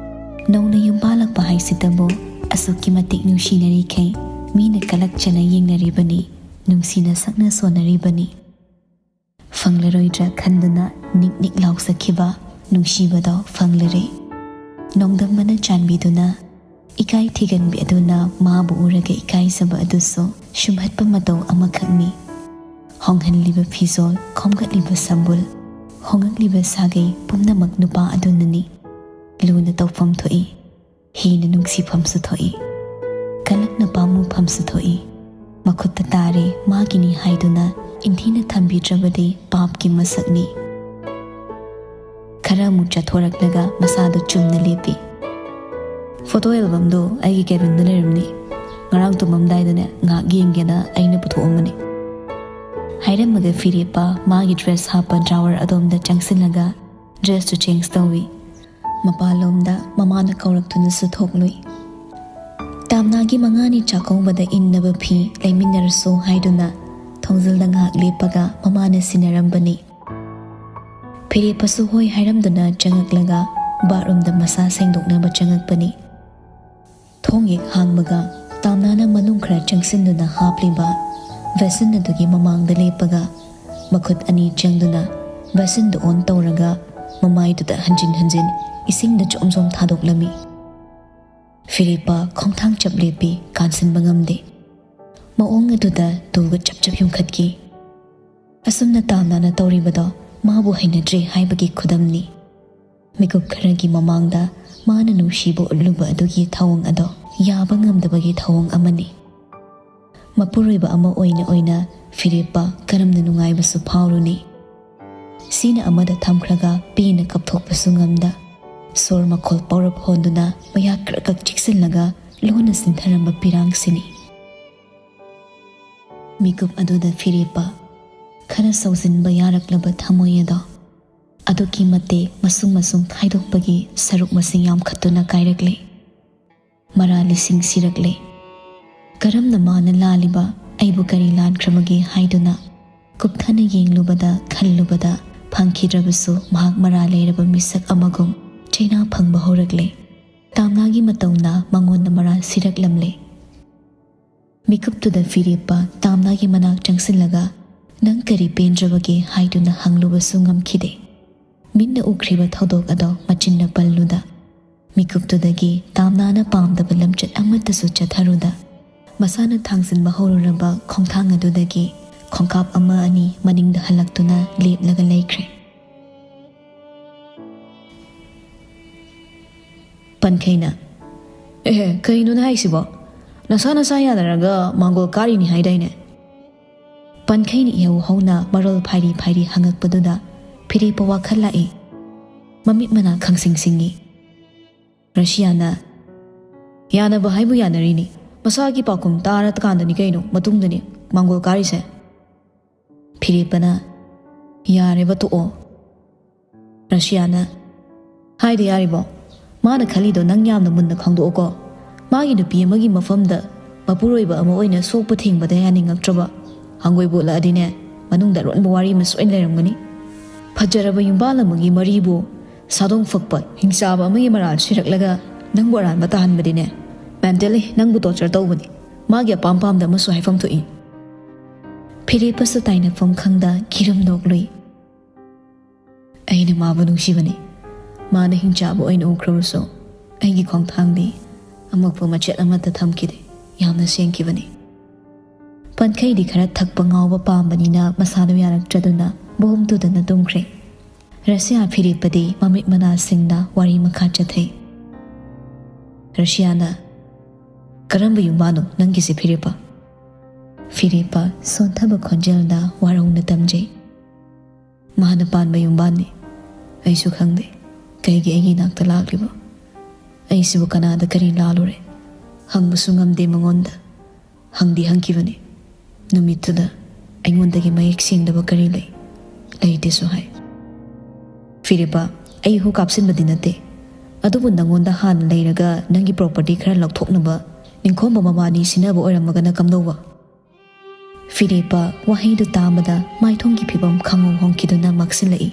ꯅꯧꯅ ꯌꯨꯝ ꯄꯥꯜꯂꯛꯄ ꯍꯥꯏꯁꯤꯗꯕꯨ ꯑꯁꯨꯛꯀꯤ ꯃꯇꯤꯛ ꯅꯨꯡꯁꯤꯅꯔꯤꯈꯩ ꯃꯤꯅ ꯀꯂꯛꯆꯅ ꯌꯦꯡꯅꯔꯤꯕꯅꯤ, ꯅꯨꯡꯁꯤꯅ ꯁꯛꯅ ꯁꯣꯟꯅꯔꯤꯕꯅꯤ꯫ ꯐꯪꯂꯔꯣꯏꯗ꯭ꯔꯥ ꯈꯟꯗꯨꯅ ꯅꯤꯛ ꯅꯤꯛ ꯂꯥꯎꯖꯈꯤꯕ ꯅꯨꯡꯁꯤꯕꯗꯣ ꯐꯪꯂꯔꯦ꯫ ꯅꯣꯡꯗꯝꯕꯅ ꯆꯥꯟꯕꯤꯗꯨꯅ ꯏꯀꯥꯏ ꯊꯤꯒꯟꯕꯤ ꯑꯗꯨꯅ ꯃꯥꯕꯨ ꯎꯔꯒ ꯏꯀꯥꯏꯖꯕ ꯑꯗꯨꯁꯨ ꯁꯨꯝꯍꯠꯄ ꯃꯇꯧ ꯑꯃꯈꯛꯅꯤ꯫ ꯍꯣꯡꯍꯜꯂꯤꯕ ꯐꯤꯖꯣꯜ, ꯈꯣꯝꯒꯠꯂꯤꯕ ꯁꯝꯕꯨꯜ, ꯍꯣꯡꯉꯛꯂꯤꯕ ꯁꯥꯒꯩ ꯄꯨꯝꯅꯃꯛ ꯅꯨꯄꯥ ꯑꯗꯨꯅꯅꯤ꯫ ꯂꯨꯅ ꯇꯧꯐꯝ ꯊꯣꯛꯏ, ꯍꯦꯟꯅ ꯅꯨꯡꯁꯤꯐꯝꯁꯨ ꯊꯣꯛꯏ꯫ ꯀꯂꯛꯅ ꯄꯥꯝꯃꯨꯐꯝꯁꯨ ꯊꯣꯛꯏ꯫ ꯃꯈꯨꯠꯇ ꯇꯥꯔꯦ, ꯃꯥꯒꯤꯅꯤ ꯍꯥꯏꯗꯨꯅ ꯏꯟꯊꯤꯅ ꯊꯝꯕꯤꯗ꯭ꯔꯕꯗꯤ ꯄꯥꯞꯀꯤ ꯃꯁꯛꯅꯤ꯫ ꯈꯔ ꯑꯃꯨꯛ ꯆꯠꯊꯣꯔꯛꯂꯒ ꯃꯁꯥꯗꯨ ꯆꯨꯝꯅ ꯂꯦꯞꯄꯤ꯫ "ꯐꯣꯇꯣ ꯑꯦꯜꯕꯝꯗꯣ ꯑꯩꯒꯤ ꯀꯦꯕꯤꯟꯗ ꯂꯩꯔꯝꯅꯤ꯫ ꯉꯔꯥꯡ ꯇꯨꯝꯃꯝꯗꯥꯏꯗꯅꯦ ꯉꯥꯏꯍꯥꯛ ꯌꯦꯡꯒꯦꯅ ꯑꯩꯅ ꯄꯨꯊꯣꯛꯑꯝꯕꯅꯤ," ꯍꯥꯏꯔꯝꯃꯒ ꯐꯤꯔꯦꯞꯄ ꯃꯥꯒꯤ ꯗ꯭ꯔꯦꯁ ꯍꯥꯞꯄ ꯗ꯭ꯔꯥꯋꯔ ꯑꯗꯣꯝꯗ ꯆꯪꯁꯤꯜꯂꯒ ꯗ꯭ꯔꯦꯁꯇꯨ ꯆꯦꯟꯖ ꯇꯧꯏ꯫ ꯃꯄꯥꯟꯂꯣꯝꯗ ꯃꯃꯥꯅ ꯀꯧꯔꯛꯇꯨꯅꯁꯨ ꯊꯣꯛꯂꯨꯏ꯫ ꯇꯥꯝꯅꯥꯒꯤ ꯃꯉꯥꯅꯤ ꯆꯥꯛꯀꯧꯕꯗ ꯏꯟꯅꯕ ꯐꯤ ꯂꯩꯃꯤꯟꯅꯔꯁꯨ ꯍꯥꯏꯗꯨꯅ ꯊꯣꯡꯖꯤꯜꯗ ꯉꯥꯏꯍꯥꯛ ꯂꯦꯞꯄꯒ ꯃꯃꯥꯅ ꯁꯤꯟꯅꯔꯝꯕꯅꯤ꯫ ꯐꯤꯔꯦꯞꯄꯁꯨ ꯍꯣꯏ ꯍꯥꯏꯔꯝꯗꯨꯅ ꯆꯪꯉꯛꯂꯒ ꯕꯥꯠꯔꯨꯝꯗ ꯃꯁꯥ ꯁꯦꯡꯗꯣꯛꯅꯕ ꯆꯪꯉꯛꯄꯅꯤ꯫ ꯊꯣꯡ ꯍꯦꯛ ꯍꯥꯡꯕꯒ ꯇꯥꯝꯅꯥꯅ ꯃꯅꯨꯡ ꯈꯔ ꯆꯪꯁꯤꯟꯗꯨꯅ ꯍꯥꯞꯂꯤꯕ ꯕꯦꯁꯤꯟ ꯑꯗꯨꯒꯤ ꯃꯃꯥꯡꯗ ꯂꯦꯞꯄꯒ ꯃꯈꯨꯠ ꯑꯅꯤ ꯆꯪꯗꯨꯅ ꯕꯦꯁꯤꯟꯗꯨ ꯑꯣꯟ ꯇꯧꯔꯒ ꯃꯃꯥꯏꯗꯨꯗ ꯍꯟꯖꯤꯟ ꯍꯟꯖꯤꯟ ꯏꯁꯤꯡꯗ ꯖꯣꯝ ꯖꯣꯝ ꯊꯥꯗꯣꯛꯂꯝꯃꯤ꯫ ꯐꯤꯔꯦꯞꯄ ꯈꯣꯡꯊꯥꯡ ꯆꯞ ꯂꯦꯞꯄꯤ, ꯀꯥꯟꯁꯤꯟꯕ ꯉꯝꯗꯦ꯫ ꯃꯑꯣꯡ ꯑꯗꯨꯗ ꯇꯨꯒ ꯆꯞ ꯆꯞ ꯌꯨꯡꯈꯠꯈꯤ꯫ ꯑꯁꯨꯝꯅ ꯇꯥꯝꯅꯥꯅ ꯇꯧꯔꯤꯕꯗꯣ ꯃꯥꯕꯨ ꯍꯩꯅꯗ꯭ꯔꯦ ꯍꯥꯏꯕꯒꯤ ꯈꯨꯗꯝꯅꯤ꯫ ꯃꯤꯀꯨꯞ ꯈꯔꯒꯤ ꯃꯃꯥꯡꯗ ꯃꯥꯅ ꯅꯨꯡꯁꯤꯕ ꯎꯠꯂꯨꯕ ꯑꯗꯨꯒꯤ ꯊꯧꯑꯣꯡ ꯑꯗꯣ ꯌꯥꯕ ꯉꯝꯗꯕꯒꯤ ꯊꯧꯑꯣꯡ ꯑꯃꯅꯤ꯫ ꯃꯄꯨꯔꯣꯏꯕ ꯑꯃ ꯑꯣꯏꯅ ꯑꯣꯏꯅ ꯐꯤꯔꯦꯞꯄ ꯀꯔꯝꯅ ꯅꯨꯡꯉꯥꯏꯕꯁꯨ ꯐꯥꯎꯔꯨꯅꯤ꯫ ꯁꯤꯅ ꯑꯃꯗ ꯊꯝꯈ꯭ꯔꯒ ꯄꯦꯟꯅ ꯀꯞꯊꯣꯛꯄꯁꯨ ꯉꯝꯗ, ꯁꯣꯔ ꯃꯈꯣꯜ ꯄꯧꯔꯞ ꯍꯣꯟꯗꯨꯅ ꯃꯌꯥ ꯀ꯭ꯔꯛ ꯀ꯭ꯔꯛ ꯆꯤꯛꯁꯤꯜꯂꯒ ꯂꯣꯟꯅ ꯁꯤꯟꯊꯔꯝꯕ ꯄꯤꯔꯥꯡꯁꯤꯅꯤ꯫ ꯃꯤꯀꯨꯞ ꯑꯗꯨꯗ ꯐꯤꯔꯦꯞꯄ ꯈꯔ ꯁꯧꯖꯤꯟꯕ ꯌꯥꯔꯛꯂꯕ ꯊꯃꯣꯏ ꯑꯗꯣ ꯑꯗꯨꯛꯀꯤ ꯃꯇꯤꯛ ꯃꯁꯨꯡ ꯃꯁꯨꯡ ꯈꯥꯏꯗꯣꯛꯄꯒꯤ ꯁꯔꯨꯛ ꯃꯁꯤꯡ ꯌꯥꯝꯈꯠꯇꯨꯅ ꯀꯥꯏꯔꯛꯂꯦ꯫ ꯃꯔꯥ ꯂꯤꯁꯤꯡ ꯁꯤꯔꯛꯂꯦ꯫ ꯀꯔꯝꯅ ꯃꯥꯅ ꯂꯥꯜꯂꯤꯕ, ꯑꯩꯕꯨ ꯀꯔꯤ ꯂꯥꯟꯈ꯭ꯔꯕꯒꯦ ꯍꯥꯏꯗꯨꯅ ꯀꯨꯞꯊꯅ ꯌꯦꯡꯂꯨꯕꯗ ꯈꯜꯂꯨꯕꯗ ꯐꯪꯈꯤꯗ꯭ꯔꯕꯁꯨ ꯃꯍꯥꯛ ꯃꯔꯥ ꯂꯩꯔꯕ ꯃꯤꯁꯛ ꯑꯃꯒꯨꯝ ꯆꯩꯅꯥ ꯐꯪꯕ ꯍꯧꯔꯛꯂꯦ꯫ ꯇꯥꯝꯅꯥꯒꯤ ꯃꯇꯧꯅ ꯃꯉꯣꯟꯗ ꯃꯔꯥ ꯁꯤꯔꯛꯂꯝꯂꯦ꯫ ꯃꯤꯀꯨꯞꯇꯨꯗ ꯐꯤꯔꯦꯞꯄ ꯇꯥꯝꯅꯥꯒꯤ ꯃꯅꯥꯛ ꯆꯪꯁꯤꯜꯂꯒ, "ꯅꯪ ꯀꯔꯤ ꯄꯦꯟꯗ꯭ꯔꯕꯒꯦ?" ꯍꯥꯏꯗꯨꯅ ꯍꯪꯂꯨꯕꯁꯨ ꯉꯝꯈꯤꯗꯦ꯫ ꯃꯤꯠꯅ ꯎꯈ꯭ꯔꯤꯕ ꯊꯧꯗꯣꯛ ꯑꯗꯣ ꯃꯆꯤꯟꯅ ꯄꯜꯂꯨꯗ, ꯃꯤꯀꯨꯞꯇꯨꯗꯒꯤ ꯇꯥꯝꯅꯥꯅ ꯄꯥꯝꯗꯕ ꯂꯝꯆꯠ ꯑꯃꯠꯇꯁꯨ ꯆꯠꯊꯔꯨꯗ, ꯃꯁꯥꯅ ꯊꯥꯡꯖꯤꯟꯕ ꯍꯧꯔꯨꯔꯕ ꯈꯣꯡꯊꯥꯡ ꯑꯗꯨꯗꯒꯤ ꯈꯣꯡꯀꯥꯞ ꯑꯃ ꯑꯅꯤ ꯃꯅꯤꯡꯗ ꯍꯜꯂꯛꯇꯨꯅ ꯂꯦꯞꯂꯒ ꯂꯩꯈ꯭ꯔꯦ꯫ ꯄꯟꯈꯩꯅ, "ꯑꯦꯍꯦ, ꯀꯩꯅꯣꯅꯦ ꯍꯥꯏꯁꯤꯕꯣ? ꯅꯁꯥ ꯅꯁꯥ ꯌꯥꯅꯔꯒ ꯃꯥꯡꯒꯣꯜ ꯀꯥꯔꯤꯅꯤ ꯍꯥꯏꯗꯥꯏꯅꯦ?" ꯄꯟꯈꯩꯅ ꯏꯍꯧ ꯍꯧꯅ ꯃꯔꯣꯜ ꯐꯥꯏꯔꯤ ꯐꯥꯏꯔꯤ ꯍꯪꯉꯛꯄꯗꯨꯗ ꯐꯤꯔꯦꯞꯄ ꯋꯥꯈꯜ ꯂꯥꯛꯏ꯫ ꯃꯃꯤꯠ ꯃꯅꯥ ꯈꯪꯁꯤꯡ ꯁꯤꯡꯉꯤ꯫ ꯔꯁꯤꯌꯥꯅ, "ꯌꯥꯅꯕ ꯍꯥꯏꯕꯨ ꯌꯥꯅꯔꯤꯅꯤ꯫ ꯃꯁꯥꯒꯤ ꯄꯥꯎꯈꯨꯝ ꯇꯥꯔꯀꯥꯟꯗꯅꯤ ꯀꯩꯅꯣ ꯃꯇꯨꯡꯗꯅꯤ ꯃꯥꯡꯒꯣꯜ ꯀꯥꯔꯤꯁꯦ꯫" ꯐꯤꯔꯦꯞꯄꯅ, "ꯌꯥꯔꯦꯕ, ꯇꯣꯛꯑꯣ꯫" ꯔꯁꯤꯌꯥꯅ, "ꯍꯥꯏꯗ ꯌꯥꯔꯤꯕꯣ? ꯃꯥꯅ ꯈꯜꯂꯤꯗꯣ ꯅꯪ ꯌꯥꯝꯅ ꯃꯨꯟꯅ ꯈꯪꯗꯣꯛꯑꯣꯀꯣ꯫ ꯃꯥꯒꯤ ꯅꯨꯄꯤ ꯑꯃꯒꯤ ꯃꯐꯝꯗ ꯃꯄꯨꯔꯣꯏꯕ ꯑꯃ ꯑꯣꯏꯅ ꯁꯣꯛꯄ ꯊꯦꯡꯕꯗ ꯌꯥꯅꯤꯡꯉꯛꯇ꯭ꯔꯕ꯫ ꯍꯪꯒꯣꯏ ꯄꯣꯠꯂꯛꯑꯗꯤꯅꯦ, ꯃꯅꯨꯡꯗ ꯑꯔꯣꯟꯕ ꯋꯥꯔꯤ ꯑꯃ ꯁꯣꯏꯅ ꯂꯩꯔꯝꯒꯅꯤ꯫ ꯐꯖꯔꯕ ꯌꯨꯝꯕꯥꯜ ꯑꯃꯒꯤ ꯃꯔꯤꯕꯨ ꯁꯥꯗꯣꯡ ꯐꯛꯄ ꯍꯤꯡꯆꯥꯕ ꯑꯃꯒꯤ ꯃꯔꯥꯜ ꯁꯤꯔꯛꯂꯒ ꯅꯪꯕꯨ ꯑꯔꯥꯟꯕ ꯇꯥꯍꯟꯕꯗꯤꯅꯦ, mentally ꯅꯪꯕꯨ torture ꯇꯧꯕꯅꯤ꯫ ꯃꯥꯒꯤ ꯑꯄꯥꯝ ꯄꯥꯝꯗ ꯑꯃꯁꯨ ꯍꯥꯏꯐꯝ ꯊꯣꯛꯏ꯫ ꯐꯤꯔꯦꯞꯄꯁꯨ ꯇꯥꯏꯅꯐꯝ ꯈꯪꯗ ꯀꯤꯔꯨꯝ ꯅꯣꯛꯂꯨꯏ꯫ ꯑꯩꯅ ꯃꯥꯕꯨ ꯅꯨꯡꯁꯤꯕꯅꯤ꯫ ꯃꯥꯅ ꯍꯤꯡꯆꯥꯕ ꯑꯣꯏꯅ ꯎꯈ꯭ꯔꯕꯁꯨ ꯑꯩꯒꯤ ꯈꯣꯡꯊꯥꯡꯗꯤ ꯑꯃꯛꯄ ꯃꯆꯦꯠ ꯑꯃꯠꯇ ꯊꯝꯈꯤꯗꯦ꯫ ꯌꯥꯝꯅ ꯁꯦꯡꯈꯤꯕꯅꯤ꯫ ꯄꯟꯈꯩꯗꯤ ꯈꯔ ꯊꯛꯄ ꯉꯥꯎꯕ ꯄꯥꯝꯕꯅꯤꯅ ꯃꯁꯥꯗꯨ ꯌꯥꯔꯛꯇ꯭ꯔꯗꯨꯅ ꯕꯣꯝ ꯇꯨꯗꯅ ꯇꯨꯝꯈ꯭ꯔꯦ꯫ ꯔꯁꯤꯌꯥ ꯐꯤꯔꯦꯞꯄꯗꯤ ꯃꯃꯤꯠ ꯃꯅꯥꯁꯤꯡꯅ ꯋꯥꯔꯤ ꯃꯈꯥ ꯆꯠꯊꯩ꯫ ꯔꯁꯤꯌꯥꯅ, "ꯀꯔꯝꯕ ꯌꯨꯝꯕꯥꯅꯣ ꯅꯪꯒꯤꯁꯦ ꯐꯤꯔꯦꯞꯄ?" ꯐꯤꯔꯦꯞꯄ ꯁꯣꯟꯊꯕ ꯈꯣꯟꯖꯦꯜꯗ ꯋꯥꯔꯧꯅ ꯇꯝꯖꯩ꯫ "ꯃꯥꯅ ꯄꯥꯟꯕ ꯌꯨꯝꯕꯥꯟꯅꯤ꯫ ꯑꯩꯁꯨ ꯈꯪꯗꯦ ꯀꯩꯒꯤ ꯑꯩꯒꯤ ꯏꯅꯥꯛꯇ ꯂꯥꯛꯂꯤꯕ꯫ ꯑꯩꯁꯤꯕꯨ ꯀꯅꯥꯗ ꯀꯔꯤ ꯂꯥꯜꯂꯨꯔꯦ? ꯍꯪꯕꯁꯨ ꯉꯝꯗꯦ ꯃꯉꯣꯟꯗ꯫ ꯍꯪꯗꯤ ꯍꯪꯈꯤꯕꯅꯤ꯫ ꯅꯨꯃꯤꯠꯇꯨꯗ ꯑꯩꯉꯣꯟꯗꯒꯤ ꯃꯌꯦꯛ ꯁꯦꯡꯗꯕ ꯀꯔꯤ ꯂꯩ? ꯂꯩꯇꯦꯁꯨ ꯍꯥꯏ꯫ ꯐꯤꯔꯦꯞꯄ, ꯑꯩ ꯍꯨ ꯀꯥꯞꯁꯤꯟꯕꯗꯤ ꯅꯠꯇꯦ꯫ ꯑꯗꯨꯕꯨ ꯅꯪꯉꯣꯟꯗ ꯍꯥꯟꯅ ꯂꯩꯔꯒ ꯅꯪꯒꯤ property ꯈꯔ ꯂꯧꯊꯣꯛꯅꯕ ꯅꯤꯡꯈꯣꯝꯕ ꯃꯕꯥꯅꯤ ꯁꯤꯟꯅꯕ ꯑꯣꯏꯔꯝꯃꯒꯅ ꯀꯝꯗꯧꯕ?" ꯐꯤꯔꯦꯞꯄ ꯋꯥꯍꯩꯗꯨ ꯇꯥꯕꯗ ꯃꯥꯏꯊꯣꯡꯒꯤ ꯐꯤꯕꯝ ꯈꯪꯍꯧ ꯍꯣꯡꯈꯤꯗꯨꯅ ꯃꯛꯁꯤꯜꯂꯛꯏ꯫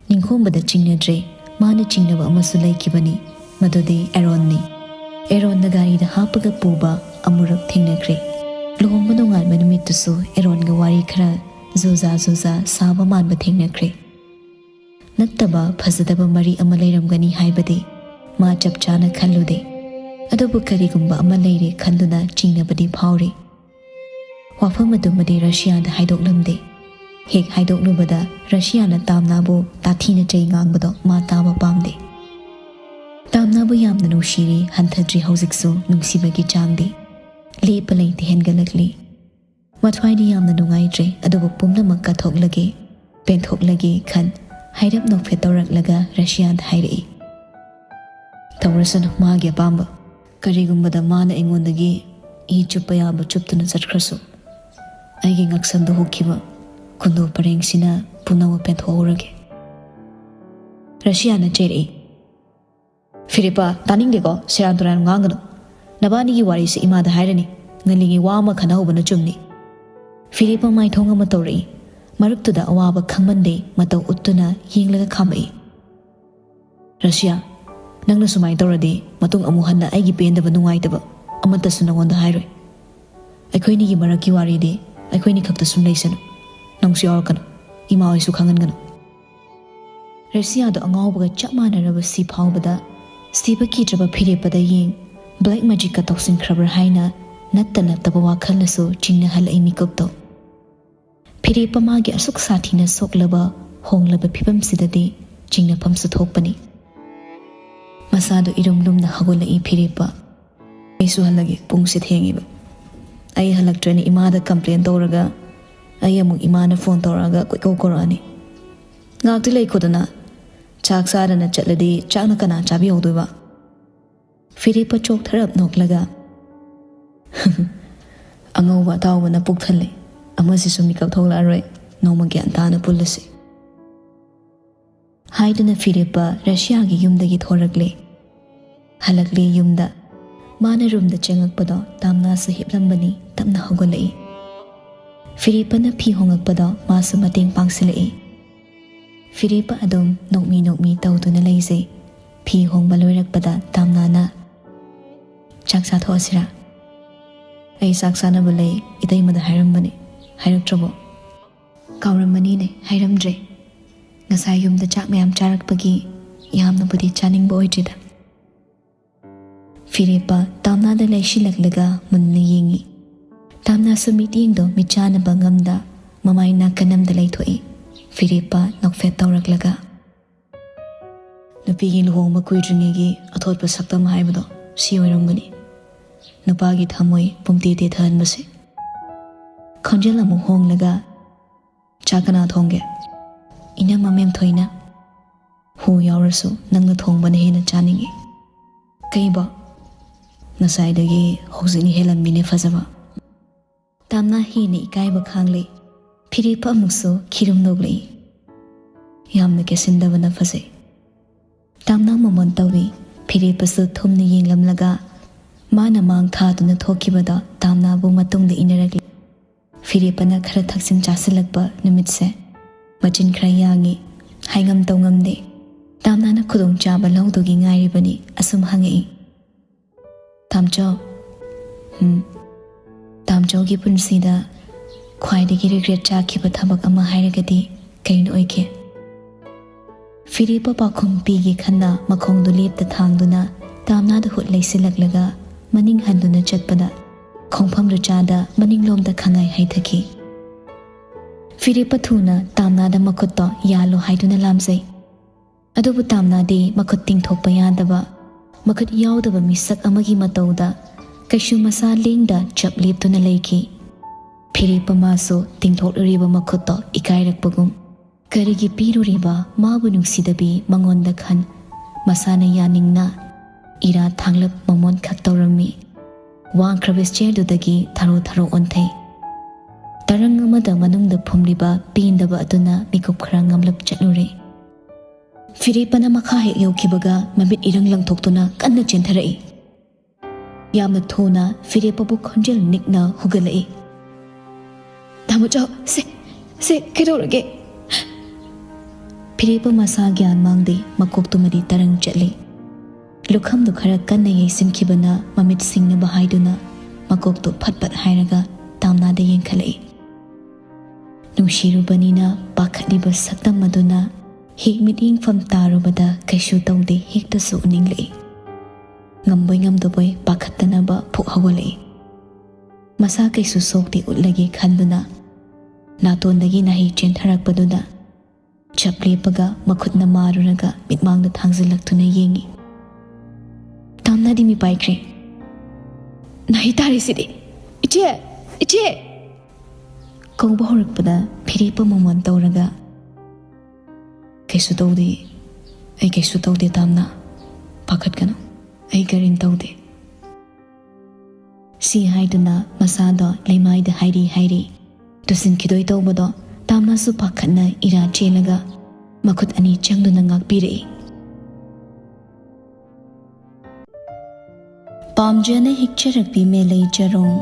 ꯅꯤꯡꯈꯣꯝꯕꯗ ꯆꯤꯡꯅꯗ꯭ꯔꯦ, ꯃꯥꯅ ꯆꯤꯡꯅꯕ ꯑꯃꯁꯨ ꯂꯩꯈꯤꯕꯅꯤ, ꯃꯗꯨꯗꯤ ꯑꯦꯔꯣꯟꯅꯤ꯫ ꯑꯦꯔꯣꯟꯅ ꯒꯥꯔꯤꯗ ꯍꯥꯞꯄꯒ ꯄꯨꯕ ꯑꯃꯨꯔꯛ ꯊꯦꯡꯅꯈ꯭ꯔꯦ꯫ ꯂꯨꯍꯣꯡꯕ ꯅꯣꯡꯉꯥꯟꯕ ꯅꯨꯃꯤꯠꯇꯨꯁꯨ ꯑꯦꯔꯣꯟꯒ ꯋꯥꯔꯤ ꯈꯔ ꯖꯨꯖꯥ ꯖꯨꯖꯥ ꯁꯥꯕ ꯃꯥꯟꯕ ꯊꯦꯡꯅꯈ꯭ꯔꯦ꯫ ꯅꯠꯇꯕ ꯐꯖꯗꯕ ꯃꯔꯤ ꯑꯃ ꯂꯩꯔꯝꯒꯅꯤ ꯍꯥꯏꯕꯗꯤ ꯃꯥ ꯆꯞ ꯆꯥꯅ ꯈꯜꯂꯨꯗꯦ꯫ ꯑꯗꯨꯕꯨ ꯀꯔꯤꯒꯨꯝꯕ ꯑꯃ ꯂꯩꯔꯦ ꯈꯟꯗꯨꯅ ꯆꯤꯡꯅꯕꯗꯤ ꯐꯥꯎꯔꯤ꯫ ꯋꯥꯐꯝ ꯑꯗꯨꯃꯗꯤ ꯔꯁꯤꯌꯥꯗ ꯍꯥꯏꯗꯣꯛꯂꯝꯗꯦ꯫ ꯍꯦꯛ ꯍꯥꯏꯗꯣꯛꯂꯨꯕꯗ ꯔꯁꯤꯌꯥꯅ ꯇꯥꯝꯅꯥꯕꯨ ꯇꯥꯊꯤꯅ ꯆꯩ ꯉꯥꯡꯕꯗꯣ ꯃꯥ ꯇꯥꯕ ꯄꯥꯝꯗꯦ꯫ ꯇꯥꯝꯅꯥꯕꯨ ꯌꯥꯝꯅ ꯅꯨꯡꯁꯤꯔꯤ, ꯍꯟꯊꯗ꯭ꯔꯤ ꯍꯧꯖꯤꯛꯁꯨ ꯅꯨꯡꯁꯤꯕꯒꯤ ꯆꯥꯡꯗꯤ ꯂꯦꯞꯄ ꯂꯩꯇꯦ ꯍꯦꯟꯒꯠꯂꯛꯂꯤ꯫ ꯃꯊ꯭ꯋꯥꯏꯗꯤ ꯌꯥꯝꯅ ꯅꯨꯡꯉꯥꯏꯇ꯭ꯔꯦ, ꯑꯗꯨꯕꯨ ꯄꯨꯝꯅꯃꯛ ꯀꯠꯊꯣꯛꯂꯒꯦ, ꯄꯦꯟꯊꯣꯛꯂꯒꯦ ꯈꯟ ꯍꯥꯏꯔꯞ ꯅꯣꯛꯐꯦꯠ ꯇꯧꯔꯛꯂꯒ ꯔꯁꯤꯌꯥꯗ ꯍꯥꯏꯔꯛꯏ, "ꯇꯧꯔꯁꯅꯨ ꯃꯥꯒꯤ ꯑꯄꯥꯝꯕ꯫ ꯀꯔꯤꯒꯨꯝꯕꯗ ꯃꯥꯅ ꯑꯩꯉꯣꯟꯗꯒꯤ ꯏ ꯆꯨꯞꯄ ꯌꯥꯕ ꯆꯨꯞꯇꯨꯅ ꯆꯠꯈ꯭ꯔꯁꯨ, ꯑꯩꯒꯤ ꯉꯛꯁꯝꯗ ꯍꯨꯛꯈꯤꯕ ꯈꯨꯟꯗꯣ ꯄꯔꯦꯡꯁꯤꯅ ꯄꯨꯝꯅꯃꯛ ꯄꯦꯟꯊꯣꯛꯍꯧꯔꯒꯦ"꯫ ꯔꯁꯤꯌꯥꯅ ꯆꯩꯔꯛꯏ, "ꯐꯤꯔꯦꯞꯄ, ꯇꯥꯅꯤꯡꯗꯦꯀꯣ, ꯁꯦꯔꯥꯟ ꯇꯨꯔꯥꯟ ꯉꯥꯡꯒꯅꯨ꯫ ꯅꯕꯥꯅꯤꯒꯤ ꯋꯥꯔꯤꯁꯤ ꯏꯃꯥꯗ ꯍꯥꯏꯔꯅꯤ꯫ ꯉꯜꯂꯤꯉꯩ ꯋꯥ ꯑꯃ ꯈꯟꯅꯍꯧꯕꯅ ꯆꯨꯝꯅꯤ"꯫ ꯐꯤꯔꯦꯞꯄ ꯃꯥꯏꯊꯣꯡ ꯑꯃ ꯇꯧꯔꯛꯏ꯫ ꯃꯔꯨꯞꯇꯨꯗ ꯑꯋꯥꯕ ꯈꯪꯃꯟꯗꯦ ꯃꯇꯧ ꯎꯠꯇꯨꯅ ꯌꯦꯡꯂꯒ ꯈꯥꯝꯃꯛꯏ꯫ "ꯔꯁꯤꯌꯥ, ꯅꯪꯅ ꯁꯨꯃꯥꯏꯅ ꯇꯧꯔꯗꯤ ꯃꯇꯨꯡ ꯑꯃꯨꯛ ꯍꯟꯅ ꯑꯩꯒꯤ ꯄꯦꯟꯗꯕ, ꯅꯨꯡꯉꯥꯏꯇꯕ ꯑꯃꯠꯇꯁꯨ ꯅꯉꯣꯟꯗ ꯍꯥꯏꯔꯣꯏ꯫ ꯑꯩꯈꯣꯏꯅꯤꯒꯤ ꯃꯔꯛꯀꯤ ꯋꯥꯔꯤꯗꯤ ꯑꯩꯈꯣꯏꯅꯤ ꯈꯛꯇ ꯁꯨꯝ ꯂꯩꯁꯅꯨ꯫ ꯅꯪꯁꯨ ꯌꯥꯎꯔꯛꯀꯅꯨ꯫ ꯏꯃꯥ ꯍꯣꯏꯁꯨ ꯈꯪꯍꯟꯒꯅꯨ"꯫ ꯔꯁꯤꯌꯥꯗꯣ ꯑꯉꯥꯎꯕꯒ ꯆꯞ ꯃꯥꯟꯅꯔꯕ ꯁꯤ ꯐꯥꯎꯕꯗ ꯁꯤꯕ ꯀꯤꯗ꯭ꯔꯕ ꯐꯤꯔꯦꯞꯄꯗ ꯌꯦꯡ, ꯕ꯭ꯂꯦꯛ ꯃꯦꯖꯤꯛꯀ ꯇꯧꯁꯤꯟꯈ꯭ꯔꯕ꯭ꯔꯥ ꯍꯥꯏꯅ ꯅꯠꯇ ꯅꯠꯇꯕ ꯋꯥꯈꯜꯅꯁꯨ ꯆꯤꯡꯅꯍꯜꯂꯛꯏ ꯃꯤꯀꯨꯞꯇꯣ꯫ ꯐꯤꯔꯦꯞꯄ ꯃꯥꯒꯤ ꯑꯁꯨꯛ ꯁꯥꯊꯤꯅ ꯁꯣꯛꯂꯕ, ꯍꯣꯡꯂꯕ ꯐꯤꯕꯝꯁꯤꯗꯗꯤ ꯆꯤꯡꯅꯐꯝꯁꯨ ꯊꯣꯛꯄꯅꯤ꯫ ꯃꯁꯥꯗꯣ ꯏꯔꯨꯝ ꯂꯨꯝꯅ ꯍꯧꯒꯠꯂꯛꯏ ꯐꯤꯔꯦꯞꯄ꯫ "ꯑꯩꯁꯨ ꯍꯜꯂꯒꯦ, ꯄꯨꯡꯁꯦ ꯊꯦꯡꯉꯦꯕ꯫ ꯑꯩ ꯍꯜꯂꯛꯇ꯭ꯔꯅꯤ ꯏꯃꯥꯗ ꯀꯝꯄ꯭ꯂꯦꯟ ꯇꯧꯔꯒ ꯑꯩ ꯑꯃꯨꯛ ꯏꯃꯥꯅ ꯐꯣꯟ ꯇꯧꯔꯛꯑꯒ ꯀꯣꯏꯀꯧ ꯀꯧꯔꯛꯑꯅꯤ꯫ ꯉꯥꯛꯇꯤ ꯂꯩꯈꯣꯗꯅ, ꯆꯥꯛ ꯆꯥꯗꯅ ꯆꯠꯂꯗꯤ ꯆꯥꯛꯅ ꯀꯅꯥ ꯆꯥꯕꯤꯍꯧꯗꯣꯏꯕ?" ꯐꯤꯔꯦꯞꯄ ꯆꯣꯛꯊꯔꯞ ꯅꯣꯛꯂꯒ, "ꯑꯉꯧꯕ ꯑꯇꯥꯎꯕꯅ ꯄꯨꯛ ꯊꯜꯂꯦ, ꯑꯃꯁꯤꯁꯨ ꯃꯤꯀꯞ ꯊꯣꯛꯂꯛꯑꯔꯣꯏ, ꯅꯣꯡꯃ ꯒ꯭ꯌꯥꯟ ꯇꯥꯅ ꯄꯨꯜꯂꯁꯤ" ꯍꯥꯏꯗꯨꯅ ꯐꯤꯔꯦꯞꯄ ꯔꯁꯤꯌꯥꯒꯤ ꯌꯨꯝꯗꯒꯤ ꯊꯣꯔꯛꯂꯦ꯫ ꯍꯜꯂꯛꯂꯦ ꯌꯨꯝꯗ꯫ ꯃꯥꯅ ꯔꯨꯝꯗ ꯆꯪꯉꯛꯄꯗꯣ ꯇꯥꯝꯅꯥꯁꯨ ꯍꯤꯞꯂꯝꯕꯅꯤ, ꯇꯞꯅ ꯍꯧꯒꯠꯂꯛꯏ꯫ ꯐꯤꯔꯦꯞꯄꯅ ꯐꯤ ꯍꯣꯡꯉꯛꯄꯗꯣ ꯃꯥꯁꯨ ꯃꯇꯦꯡ ꯄꯥꯡꯁꯤꯜꯂꯛꯏ꯫ ꯐꯤꯔꯦꯞꯄ ꯑꯗꯨꯝ ꯅꯣꯛꯃꯤ ꯅꯣꯛꯃꯤ ꯇꯧꯗꯨꯅ ꯂꯩꯖꯩ꯫ ꯐꯤ ꯍꯣꯡꯕ ꯂꯣꯏꯔꯛꯄꯗ ꯇꯥꯝꯅꯥꯅ, "ꯆꯥꯛ ꯆꯥꯊꯣꯛꯑꯁꯤꯔꯥ? ꯑꯩ ꯆꯥꯛ ꯆꯥꯅꯕ ꯂꯩ, ꯏꯇꯩꯃꯗ ꯍꯥꯏꯔꯝꯕꯅꯦ, ꯍꯥꯏꯔꯛꯇ꯭ꯔꯕꯣ?" "ꯀꯥꯎꯔꯝꯃꯅꯤꯅꯦ, ꯍꯥꯏꯔꯝꯗ꯭ꯔꯦ꯫ ꯉꯁꯥꯏ ꯌꯨꯝꯗ ꯆꯥꯛ ꯃꯌꯥꯝ ꯆꯥꯔꯛꯄꯒꯤ ꯌꯥꯝꯅꯕꯨꯗꯤ ꯆꯥꯅꯤꯡꯕ ꯑꯣꯏꯗ꯭ꯔꯤꯗ"꯫ ꯐꯤꯔꯦꯞꯄ ꯇꯥꯝꯅꯥꯗ ꯂꯩꯁꯤꯜꯂꯛꯂꯒ ꯃꯨꯟꯅ ꯌꯦꯡꯉꯤ꯫ ꯇꯥꯝꯅꯥꯁꯨ ꯃꯤꯠꯌꯦꯡꯗꯣ ꯃꯤꯠꯆꯥꯟꯅꯕ ꯉꯝꯗ ꯃꯃꯥꯏ ꯅꯥꯀꯟ ꯑꯃꯗ ꯂꯩꯊꯣꯛꯏ꯫ ꯐꯤꯔꯦꯞꯄ ꯅꯣꯛꯐꯦꯠ ꯇꯧꯔꯛꯂꯒ, "ꯅꯨꯄꯤꯒꯤ ꯂꯨꯍꯣꯡꯕ ꯀꯨꯏꯗ꯭ꯔꯤꯉꯩꯒꯤ ꯑꯊꯣꯠꯄ ꯁꯛꯇꯝ ꯍꯥꯏꯕꯗꯣ ꯁꯤ ꯑꯣꯏꯔꯝꯒꯅꯤ꯫ ꯅꯨꯄꯥꯒꯤ ꯊꯃꯣꯏ ꯄꯨꯝꯇꯦ ꯇꯦꯊꯍꯟꯕꯁꯦ"꯫ ꯈꯣꯟꯖꯦꯜ ꯑꯃꯨꯛ ꯍꯣꯡꯂꯒ, "ꯆꯥꯛ ꯀꯅꯥ ꯊꯣꯡꯒꯦ?" "ꯏꯅꯝꯃ ꯃꯦꯝꯊꯣꯏꯅ"꯫ "ꯍꯨ ꯌꯥꯎꯔꯁꯨ ꯅꯪꯅ ꯊꯣꯡꯕꯅ ꯍꯦꯟꯅ ꯆꯥꯅꯤꯡꯉꯤ"꯫ "ꯀꯩꯕꯣ?" "ꯉꯁꯥꯏꯗꯒꯤ ꯍꯧꯖꯤꯛꯅ ꯍꯦꯜꯂꯝꯃꯤꯅꯦ ꯐꯖꯕ"꯫ ꯇꯥꯝꯅꯥ ꯍꯦꯟꯅ ꯏꯀꯥꯏꯕ ꯈꯥꯡꯂꯦ꯫ ꯐꯤꯔꯦꯞꯄ ꯑꯃꯨꯛꯁꯨ ꯈꯤꯔꯨꯝ ꯅꯣꯛꯂꯛꯏ꯫ "ꯌꯥꯝꯅ ꯀꯦꯁꯤꯟꯗꯕꯅ ꯐꯖꯩ"꯫ ꯇꯥꯝꯅꯥ ꯃꯃꯣꯟ ꯇꯧꯏ꯫ ꯐꯤꯔꯦꯞꯄꯁꯨ ꯊꯨꯝꯅ ꯌꯦꯡꯂꯝꯂꯒ ꯃꯥꯅ ꯃꯥꯡ ꯊꯥꯗꯨꯅ ꯊꯣꯛꯈꯤꯕꯗꯣ ꯇꯥꯝꯅꯥꯕꯨ ꯃꯇꯨꯡꯗ ꯏꯟꯅꯔꯛꯂꯤ꯫ ꯐꯤꯔꯦꯞꯄꯅ ꯈꯔ ꯊꯛꯆꯤꯟ ꯆꯥꯁꯤꯜꯂꯛꯄ ꯅꯨꯃꯤꯠꯁꯦ ꯃꯆꯤꯟ ꯈꯔ ꯌꯥꯡꯉꯤ, ꯍꯥꯏꯉꯝ ꯇꯧꯉꯝꯗꯦ꯫ ꯇꯥꯝꯅꯥꯅ ꯈꯨꯗꯣꯡꯆꯥꯕ ꯂꯧꯗꯨꯒꯤ ꯉꯥꯏꯔꯤꯕꯅꯤ꯫ ꯑꯁꯨꯝ ꯍꯪꯉꯛꯏ, "ꯇꯥꯝꯆꯧ, ꯎꯝ, ꯇꯥꯝꯆꯧꯒꯤ ꯄꯨꯟꯁꯤꯗ ꯈ꯭ꯋꯥꯏꯗꯒꯤ ꯔꯤꯒ꯭ꯔꯦꯠ ꯆꯥꯈꯤꯕ ꯊꯕꯛ ꯑꯃ ꯍꯥꯏꯔꯒꯗꯤ ꯀꯩꯅꯣ ꯑꯣꯏꯒꯦ?" ꯐꯤꯔꯦꯞꯄ ꯄꯥꯎꯈꯨꯝ ꯄꯤꯒꯦ ꯈꯟꯅ ꯃꯈꯣꯡꯗꯨ ꯂꯦꯞꯇ ꯊꯥꯡꯗꯨꯅ ꯇꯥꯝꯅꯥꯗ ꯍꯨꯠ ꯂꯩꯁꯤꯜꯂꯛꯂꯒ ꯃꯅꯤꯡ ꯍꯟꯗꯨꯅ ꯆꯠꯄꯗ ꯈꯣꯡꯐꯝꯗꯨ ꯆꯥꯗ ꯃꯅꯤꯡꯂꯣꯝꯗ ꯈꯪꯉꯥꯏ ꯍꯥꯏꯊꯈꯤ꯫ ꯐꯤꯔꯦꯞꯄ ꯊꯨꯅ ꯇꯥꯝꯅꯥꯗ ꯃꯈꯨꯠꯇꯣ ꯌꯥꯜꯂꯣ ꯍꯥꯏꯗꯨꯅ ꯂꯥꯝꯖꯩ꯫ ꯑꯗꯨꯕꯨ ꯇꯥꯝꯅꯥꯗꯤ ꯃꯈꯨꯠ ꯇꯤꯡꯊꯣꯛꯄ ꯌꯥꯗꯕ, ꯃꯈꯨꯠ ꯌꯥꯎꯗꯕ ꯃꯤꯁꯛ ꯑꯃꯒꯤ ꯃꯇꯧꯗ ꯀꯩꯁꯨ ꯃꯁꯥ ꯂꯦꯡꯗ ꯆꯞ ꯂꯦꯞꯇꯨꯅ ꯂꯩꯈꯤ꯫ ꯐꯤꯔꯦꯞꯄ ꯃꯥꯁꯨ ꯇꯤꯡꯊꯣꯛꯂꯨꯔꯤꯕ ꯃꯈꯨꯠꯇꯣ ꯏꯀꯥꯏꯔꯛꯄꯒꯨꯝ, ꯀꯔꯤꯒꯤ ꯄꯤꯔꯨꯔꯤꯕ ꯃꯥꯕꯨ ꯅꯨꯡꯁꯤꯗꯕꯤ ꯃꯉꯣꯟꯗ ꯈꯟ, ꯃꯁꯥꯅ ꯌꯥꯅꯤꯡꯅ ꯏꯔꯥ ꯊꯥꯡꯂꯞ ꯃꯃꯣꯟ ꯈꯛ ꯇꯧꯔꯝꯃꯤ꯫ ꯋꯥꯡꯈ꯭ꯔꯕ ꯆꯤꯌꯔꯗꯨꯗꯒꯤ ꯊꯔꯣ ꯊꯔꯣ ꯑꯣꯟꯊꯩ꯫ ꯇꯔꯪ ꯑꯃꯗ ꯃꯅꯨꯡꯗ ꯐꯨꯝꯂꯤꯕ ꯄꯦꯟꯗꯕ ꯑꯗꯨꯅ ꯃꯤꯀꯨꯞ ꯈꯔ ꯉꯝꯂꯞ ꯆꯠꯂꯨꯔꯦ꯫ ꯐꯤꯔꯦꯞꯄꯅ ꯃꯈꯥ ꯍꯦꯛ ꯌꯧꯈꯤꯕꯒ ꯃꯃꯤꯠ ꯏꯔꯪ ꯂꯪꯊꯣꯛꯇꯨꯅ ꯀꯟꯅ ꯆꯦꯟꯊꯔꯛꯏ꯫ ꯌꯥꯝꯅ ꯊꯨꯅ ꯐꯤꯔꯦꯞꯄꯕꯨ ꯈꯣꯟꯖꯦꯜ ꯅꯤꯛꯅ ꯍꯧꯒꯠꯂꯛꯏ꯫ "ꯇꯥꯃꯣꯆꯧ, ꯁꯦ, ꯁꯦ, ꯀꯩꯗꯧꯔꯒꯦ?" ꯐꯤꯔꯦꯞꯄ ꯃꯁꯥ ꯒ꯭ꯌꯥꯟ ꯃꯥꯡꯗꯦ, ꯃꯀꯣꯛꯇꯨꯃꯗꯤ ꯇꯔꯪ ꯆꯠꯂꯤ꯫ ꯂꯨꯈꯝꯗꯨ ꯈꯔ ꯀꯟꯅ ꯌꯩꯁꯤꯟꯈꯤꯕꯅ ꯃꯃꯤꯠ ꯁꯤꯡꯅꯕ ꯍꯥꯏꯗꯨꯅ ꯃꯀꯣꯛꯇꯨ ꯐꯠ ꯐꯠ ꯍꯥꯏꯔꯒ ꯇꯥꯝꯅꯥꯗ ꯌꯦꯡꯈꯠꯂꯛꯏ꯫ ꯅꯨꯡꯁꯤꯔꯨꯕꯅꯤꯅ ꯄꯥꯈꯠꯂꯤꯕ ꯁꯛꯇꯝ ꯑꯗꯨꯅ ꯍꯦꯛ ꯃꯤꯠꯌꯦꯡꯐꯝ ꯇꯥꯔꯨꯕꯗ ꯀꯩꯁꯨ ꯇꯧꯗꯦ, ꯍꯦꯛꯇꯁꯨ ꯎꯅꯤꯡꯂꯛꯏ꯫ ꯉꯝꯕꯣꯏ ꯉꯝꯗꯕꯣꯏ ꯄꯥꯈꯠꯇꯅꯕ ꯐꯨꯛ ꯍꯧꯒꯠꯂꯛꯏ꯫ ꯃꯁꯥ ꯀꯩꯁꯨ ꯁꯣꯛꯇꯦ ꯎꯠꯂꯒꯦ ꯈꯟꯗꯨꯅ ꯅꯥꯇꯣꯟꯗꯒꯤ ꯅꯥꯍꯩ ꯆꯦꯟꯊꯔꯛꯄꯗꯨꯗ ꯆꯞ ꯂꯦꯞꯄꯒ ꯃꯈꯨꯠꯅ ꯃꯥꯔꯨꯔꯒ ꯃꯤꯠꯃꯥꯡꯗ ꯊꯥꯡꯖꯤꯜꯂꯛꯇꯨꯅ ꯌꯦꯡꯉꯤ꯫ ꯇꯥꯝꯅꯥꯗꯤ ꯃꯤꯄꯥꯏꯈ꯭ꯔꯦ꯫ "ꯅꯥꯍꯩ ꯇꯥꯔꯤꯁꯤꯗꯤ! ꯏꯆꯦ! ꯏꯆꯦ!" ꯀꯧꯕ ꯍꯧꯔꯛꯄꯗ ꯐꯤꯔꯦꯞꯄ ꯃꯃꯣꯟ ꯇꯧꯔꯒ, "ꯀꯩꯁꯨ ꯇꯧꯗꯦ, ꯑꯩ ꯀꯩꯁꯨ ꯇꯧꯗꯦ ꯇꯥꯝꯅꯥ, ꯄꯥꯈꯠꯀꯅꯨ, ꯑꯩ ꯀꯔꯤꯝ ꯇꯧꯗꯦ" ꯁꯤ ꯍꯥꯏꯗꯨꯅ ꯃꯁꯥꯗꯣ ꯂꯩꯃꯥꯏꯗ ꯍꯥꯏꯔꯤ ꯍꯥꯏꯔꯤ ꯇꯨꯁꯤꯟꯈꯤꯗꯣꯏ ꯇꯧꯕꯗꯣ ꯇꯥꯝꯅꯥꯁꯨ ꯄꯥꯈꯠꯅ ꯏꯔꯥ ꯆꯦꯜꯂꯒ ꯃꯈꯨꯠ ꯑꯅꯤ ꯆꯪꯗꯨꯅ ꯉꯥꯛꯄꯤꯔꯛꯏ꯫ ꯄꯥꯝꯖꯅ ꯍꯤꯛꯆꯔꯛꯄꯤ ꯃꯦꯂꯩ ꯆꯔꯣꯡ,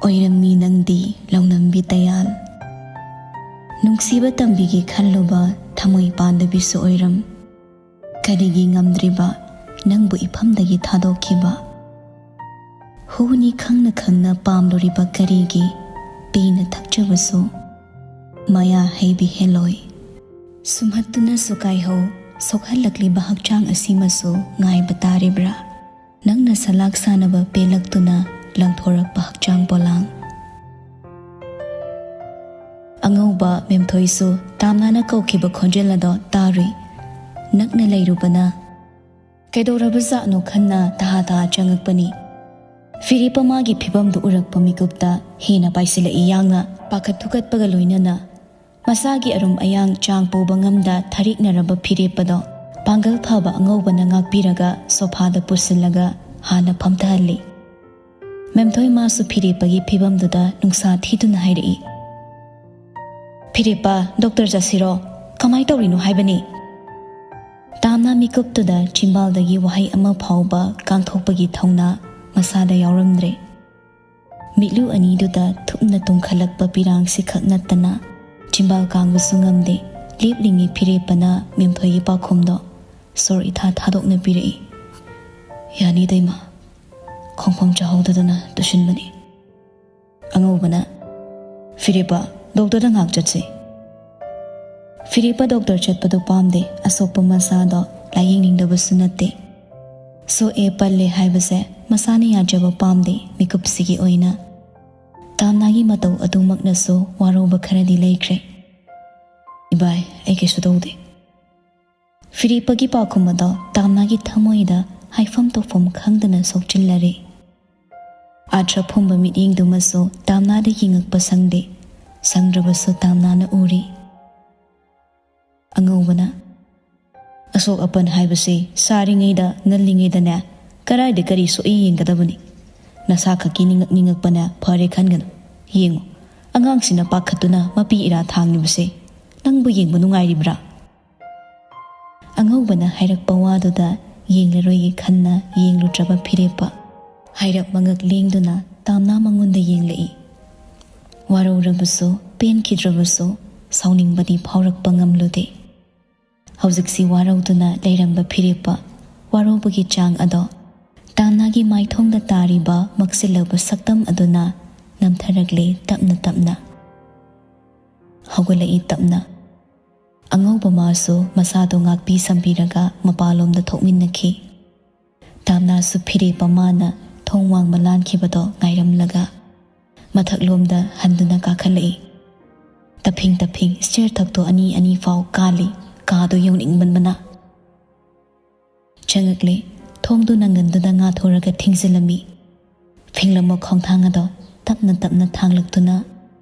ꯑꯣꯏꯔꯝꯃꯤ ꯅꯪꯗꯤ ꯂꯧꯅꯝꯕꯤ ꯇꯌꯥꯜ꯫ ꯅꯨꯡꯁꯤꯕ ꯇꯝꯕꯤꯒꯦ ꯈꯜꯂꯨꯕ ꯊꯃꯣꯏ ꯄꯥꯟꯗꯕꯤꯁꯨ ꯑꯣꯏꯔꯝ꯫ ꯀꯔꯤꯒꯤ ꯉꯝꯗ꯭ꯔꯤꯕ ꯅꯪꯕꯨ ꯏꯐꯝꯗꯒꯤ ꯊꯥꯗꯣꯛꯈꯤꯕ? ꯍꯨꯅꯤ ꯈꯪꯅ ꯈꯪꯅ ꯄꯥꯝꯂꯨꯔꯤꯕ ꯀꯔꯤꯒꯤ? ꯄꯦꯟꯅ ꯊꯛꯆꯕꯁꯨ ꯃꯌꯥ ꯍꯩꯕꯤ ꯍꯦꯜꯂꯣꯏ꯫ ꯁꯨꯝꯍꯠꯇꯨꯅꯁꯨ ꯀꯥꯏꯍꯧ ꯁꯣꯛꯍꯜꯂꯛꯂꯤꯕ ꯍꯛꯆꯥꯡ ꯑꯁꯤꯃꯁꯨ ꯉꯥꯏꯕ ꯇꯥꯔꯤꯕ꯭ꯔꯥ? ꯅꯪꯅ ꯁꯂꯥꯛ ꯁꯥꯟꯅꯕ ꯄꯦꯜꯂꯛꯇꯨꯅ ꯂꯪꯊꯣꯔꯛꯄ ꯍꯛꯆꯥꯡ ꯄꯣꯂꯥꯡ꯫ ꯑꯉꯧꯕ ꯃꯦꯝꯊꯣꯏꯁꯨ ꯇꯥꯝꯅꯥꯅ ꯀꯧꯈꯤꯕ ꯈꯣꯟꯖꯦꯜ ꯑꯗꯣ ꯇꯥꯔꯨꯏ꯫ ꯅꯛꯅ ꯂꯩꯔꯨꯕꯅ ꯀꯩꯗꯧꯔꯕꯖꯥꯠꯅꯣ ꯈꯟꯅ ꯇꯍꯥ ꯇꯍꯥ ꯆꯪꯉꯛꯄꯅꯤ꯫ ꯐꯤꯔꯦꯞꯄ ꯃꯥꯒꯤ ꯐꯤꯕꯝꯗꯨ ꯎꯔꯛꯄ ꯃꯤꯀꯨꯞꯇ ꯍꯦꯟꯅ ꯄꯥꯏꯁꯤꯜꯂꯛꯏ꯫ ꯌꯥꯡꯅ ꯄꯥꯈꯠ ꯊꯨꯀꯠꯄꯒ ꯂꯣꯏꯅꯅ ꯃꯁꯥꯒꯤ ꯑꯔꯨꯝ ꯑꯌꯥꯡ ꯆꯥꯡ ꯄꯨꯕ ꯉꯝꯗ ꯊꯔꯤꯛꯅꯔꯕ ꯐꯤꯔꯦꯞꯄꯗꯣ ꯄꯥꯡꯒꯜ ꯐꯕ ꯑꯉꯧꯕꯅ ꯉꯥꯛꯄꯤꯔꯒ ꯁꯣꯐꯥꯗ ꯄꯨꯁꯤꯜꯂꯒ ꯍꯥꯟꯅ ꯐꯝꯊꯍꯜꯂꯤ꯫ ꯃꯦꯝꯊꯣꯏ ꯃꯥꯁꯨ ꯐꯤꯔꯦꯞꯄꯒꯤ ꯐꯤꯕꯝꯗꯨꯗ ꯅꯨꯡꯁꯥ ꯊꯤꯗꯨꯅ ꯍꯥꯏꯔꯛꯏ, "ꯐꯤꯔꯦꯞꯄ, ꯗꯣꯛꯇꯔ ꯆꯠꯁꯤꯔꯣ? ꯀꯃꯥꯏ ꯇꯧꯔꯤꯅꯣ ꯍꯥꯏꯕꯅꯤ?" ꯇꯥꯝꯅꯥ ꯃꯤꯀꯨꯞꯇꯨꯗ ꯆꯤꯝꯕꯥꯜꯗꯒꯤ ꯋꯥꯍꯩ ꯑꯃ ꯐꯥꯎꯕ ꯀꯥꯡꯊꯣꯛꯄꯒꯤ ꯊꯧꯅꯥ ꯃꯁꯥꯗ ꯌꯥꯎꯔꯝꯗ꯭ꯔꯦ꯫ ꯃꯤꯠꯂꯨ ꯑꯅꯤꯗꯨꯗ ꯊꯨꯞꯅ ꯇꯨꯝꯈꯠꯂꯛꯄ ꯄꯤꯔꯥꯡꯁꯤ ꯈꯛ ꯅꯠꯇꯅ ꯆꯤꯝꯕꯥꯜ ꯀꯥꯡꯕꯁꯨ ꯉꯝꯗꯦ꯫ ꯂꯦꯞꯂꯤꯉꯩ ꯐꯤꯔꯦꯞꯄꯅ ꯃꯦꯝꯊꯣꯏꯒꯤ ꯄꯥꯎꯈꯨꯝꯗꯣ ꯁꯣꯔ ꯏꯊꯥ ꯊꯥꯗꯣꯛꯅ ꯄꯤꯔꯛꯏ, "ꯌꯥꯅꯤ ꯏꯇꯩꯃ, ꯈꯣꯡꯐꯝ ꯆꯥꯍꯧꯗꯗꯅ ꯇꯨꯁꯤꯟꯕꯅꯤ"꯫ ꯑꯉꯧꯕꯅ, "ꯐꯤꯔꯦꯞꯄ, ꯗꯣꯛꯇꯔꯗ ꯉꯥꯏꯍꯥꯛ ꯆꯠꯁꯤ"꯫ ꯐꯤꯔꯦꯞꯄ ꯗꯣꯛꯇꯔ ꯆꯠꯄꯗꯣ ꯄꯥꯝꯗꯦ꯫ ꯑꯁꯣꯛꯄ ꯃꯁꯥꯗꯣ ꯂꯥꯌꯦꯡꯅꯤꯡꯗꯕꯁꯨ ꯅꯠꯇꯦ꯫ ꯁꯣꯛꯑꯦ ꯄꯜꯂꯦ ꯍꯥꯏꯕꯁꯦ ꯃꯁꯥꯅ ꯌꯥꯖꯕ ꯄꯥꯝꯗꯦ꯫ ꯃꯤꯀꯨꯞꯁꯤꯒꯤ ꯑꯣꯏꯅ ꯇꯥꯝꯅꯥꯒꯤ ꯃꯇꯧ ꯑꯗꯨꯃꯛꯅꯁꯨ ꯋꯥꯔꯧꯕ ꯈꯔꯗꯤ ꯂꯩꯈ꯭ꯔꯦ꯫ "ꯏꯕꯥꯏ, ꯑꯩ ꯀꯩꯁꯨ ꯇꯧꯗꯦ"꯫ ꯐꯤꯔꯦꯞꯄꯒꯤ ꯄꯥꯎꯈꯨꯝ ꯑꯗꯣ ꯇꯥꯝꯅꯥꯒꯤ ꯊꯃꯣꯏꯗ ꯍꯥꯏꯐꯝ ꯇꯧꯐꯝ ꯈꯪꯗꯅ ꯁꯣꯛꯆꯤꯜꯂꯔꯦ꯫ ꯑꯥꯊ꯭ꯔ ꯐꯨꯝꯕ ꯃꯤꯠꯌꯦꯡꯗꯨꯃꯁꯨ ꯇꯥꯝꯅꯥꯗ ꯌꯦꯡꯉꯛꯄ ꯁꯪꯗꯦ꯫ ꯁꯪꯗ꯭ꯔꯕꯁꯨ ꯇꯥꯝꯅꯥꯅ ꯎꯔꯤ꯫ ꯑꯉꯧꯕꯅ, "ꯑꯁꯣꯛ ꯑꯄꯟ ꯍꯥꯏꯕꯁꯤ ꯁꯥꯔꯤꯉꯩꯗ, ꯉꯜꯂꯤꯉꯩꯗꯅꯦ, ꯀꯔꯥꯏꯗ ꯀꯔꯤ ꯁꯣꯛꯏ ꯌꯦꯡꯒꯗꯕꯅꯤ꯫ ꯅꯁꯥ ꯈꯛꯀꯤ ꯅꯤꯡꯉꯛ ꯅꯤꯡꯉꯛꯄꯅ ꯐꯔꯦ ꯈꯟꯒꯅꯨ꯫ ꯌꯦꯡꯉꯨ, ꯑꯉꯥꯡꯁꯤꯅ ꯄꯥꯈꯠꯇꯨꯅ ꯃꯄꯤ ꯏꯔꯥ ꯊꯥꯡꯂꯤꯕꯁꯦ ꯅꯪꯕꯨ ꯌꯦꯡꯕ ꯅꯨꯡꯉꯥꯏꯔꯤꯕ꯭ꯔꯥ?" ꯑꯉꯧꯕꯅ ꯍꯥꯏꯔꯛꯄ ꯋꯥꯗꯨꯗ ꯌꯦꯡꯂꯔꯣꯏꯒꯦ ꯈꯟꯅ ꯌꯦꯡꯂꯨꯗ꯭ꯔꯕ ꯐꯤꯔꯦꯞꯄ ꯍꯥꯏꯔꯞ ꯃꯉꯛ ꯂꯦꯡꯗꯨꯅ ꯇꯥꯝꯅꯥ ꯃꯉꯣꯟꯗ ꯌꯦꯡꯂꯛꯏ꯫ ꯋꯥꯔꯧꯔꯕꯁꯨ, ꯄꯦꯟꯈꯤꯗ꯭ꯔꯕꯁꯨ, ꯁꯥꯎꯅꯤꯡꯕꯗꯤ ꯐꯥꯎꯔꯛꯄ ꯉꯝꯂꯨꯗꯦ꯫ ꯍꯧꯖꯤꯛꯁꯤ ꯋꯥꯔꯧꯗꯨꯅ ꯂꯩꯔꯝꯕ ꯐꯤꯔꯦꯞꯄ ꯋꯥꯔꯧꯕꯒꯤ ꯆꯥꯡ ꯑꯗꯣ ꯇꯥꯝꯅꯥꯒꯤ ꯃꯥꯏꯊꯣꯡꯗ ꯇꯥꯔꯤꯕ ꯃꯛꯁꯤꯜꯂꯕ ꯁꯛꯇꯝ ꯑꯗꯨꯅ ꯅꯝꯊꯔꯛꯂꯦ ꯇꯞꯅ ꯇꯞꯅ꯫ ꯍꯧꯒꯠꯂꯛꯏ ꯇꯞꯅ꯫ ꯑꯉꯧꯕ ꯃꯥꯁꯨ ꯃꯁꯥꯗꯣ ꯉꯥꯛꯄꯤ ꯁꯝꯕꯤꯔꯒ ꯃꯄꯥꯟꯂꯣꯝꯗ ꯊꯣꯛꯃꯤꯟꯅꯈꯤ꯫ ꯇꯥꯝꯅꯥꯁꯨ ꯐꯤꯔꯦꯞꯄ ꯃꯥꯅ ꯊꯣꯡ ꯋꯥꯡꯃ ꯂꯥꯟꯈꯤꯕꯗꯣ ꯉꯥꯏꯔꯝꯂꯒ ꯃꯊꯛꯂꯣꯝꯗ ꯍꯟꯗꯨꯅ ꯀꯥꯈꯠꯂꯛꯏ꯫ ꯇꯞꯐꯤꯡ ꯇꯞꯐꯤꯡ ꯁ꯭ꯇꯦꯌꯔ ꯊꯛꯇꯣ ꯑꯅꯤ ꯑꯅꯤ ꯐꯥꯎ ꯀꯥꯜꯂꯤ꯫ ꯀꯥꯗꯣ ꯌꯧꯅꯤꯡꯃꯟꯕꯅ꯫ ꯆꯪꯉꯛꯂꯦ꯫ ꯊꯣꯡꯗꯨ ꯅꯪꯒꯟꯗꯨꯗ ꯉꯥꯊꯣꯔꯒ ꯊꯤꯡꯖꯤꯜꯂꯝꯃꯤ꯫ ꯐꯤꯡꯂꯝꯕ ꯈꯣꯡꯊꯥꯡ ꯑꯗꯣ ꯇꯞꯅ ꯇꯞꯅ ꯊꯥꯡꯂꯛꯇꯨꯅ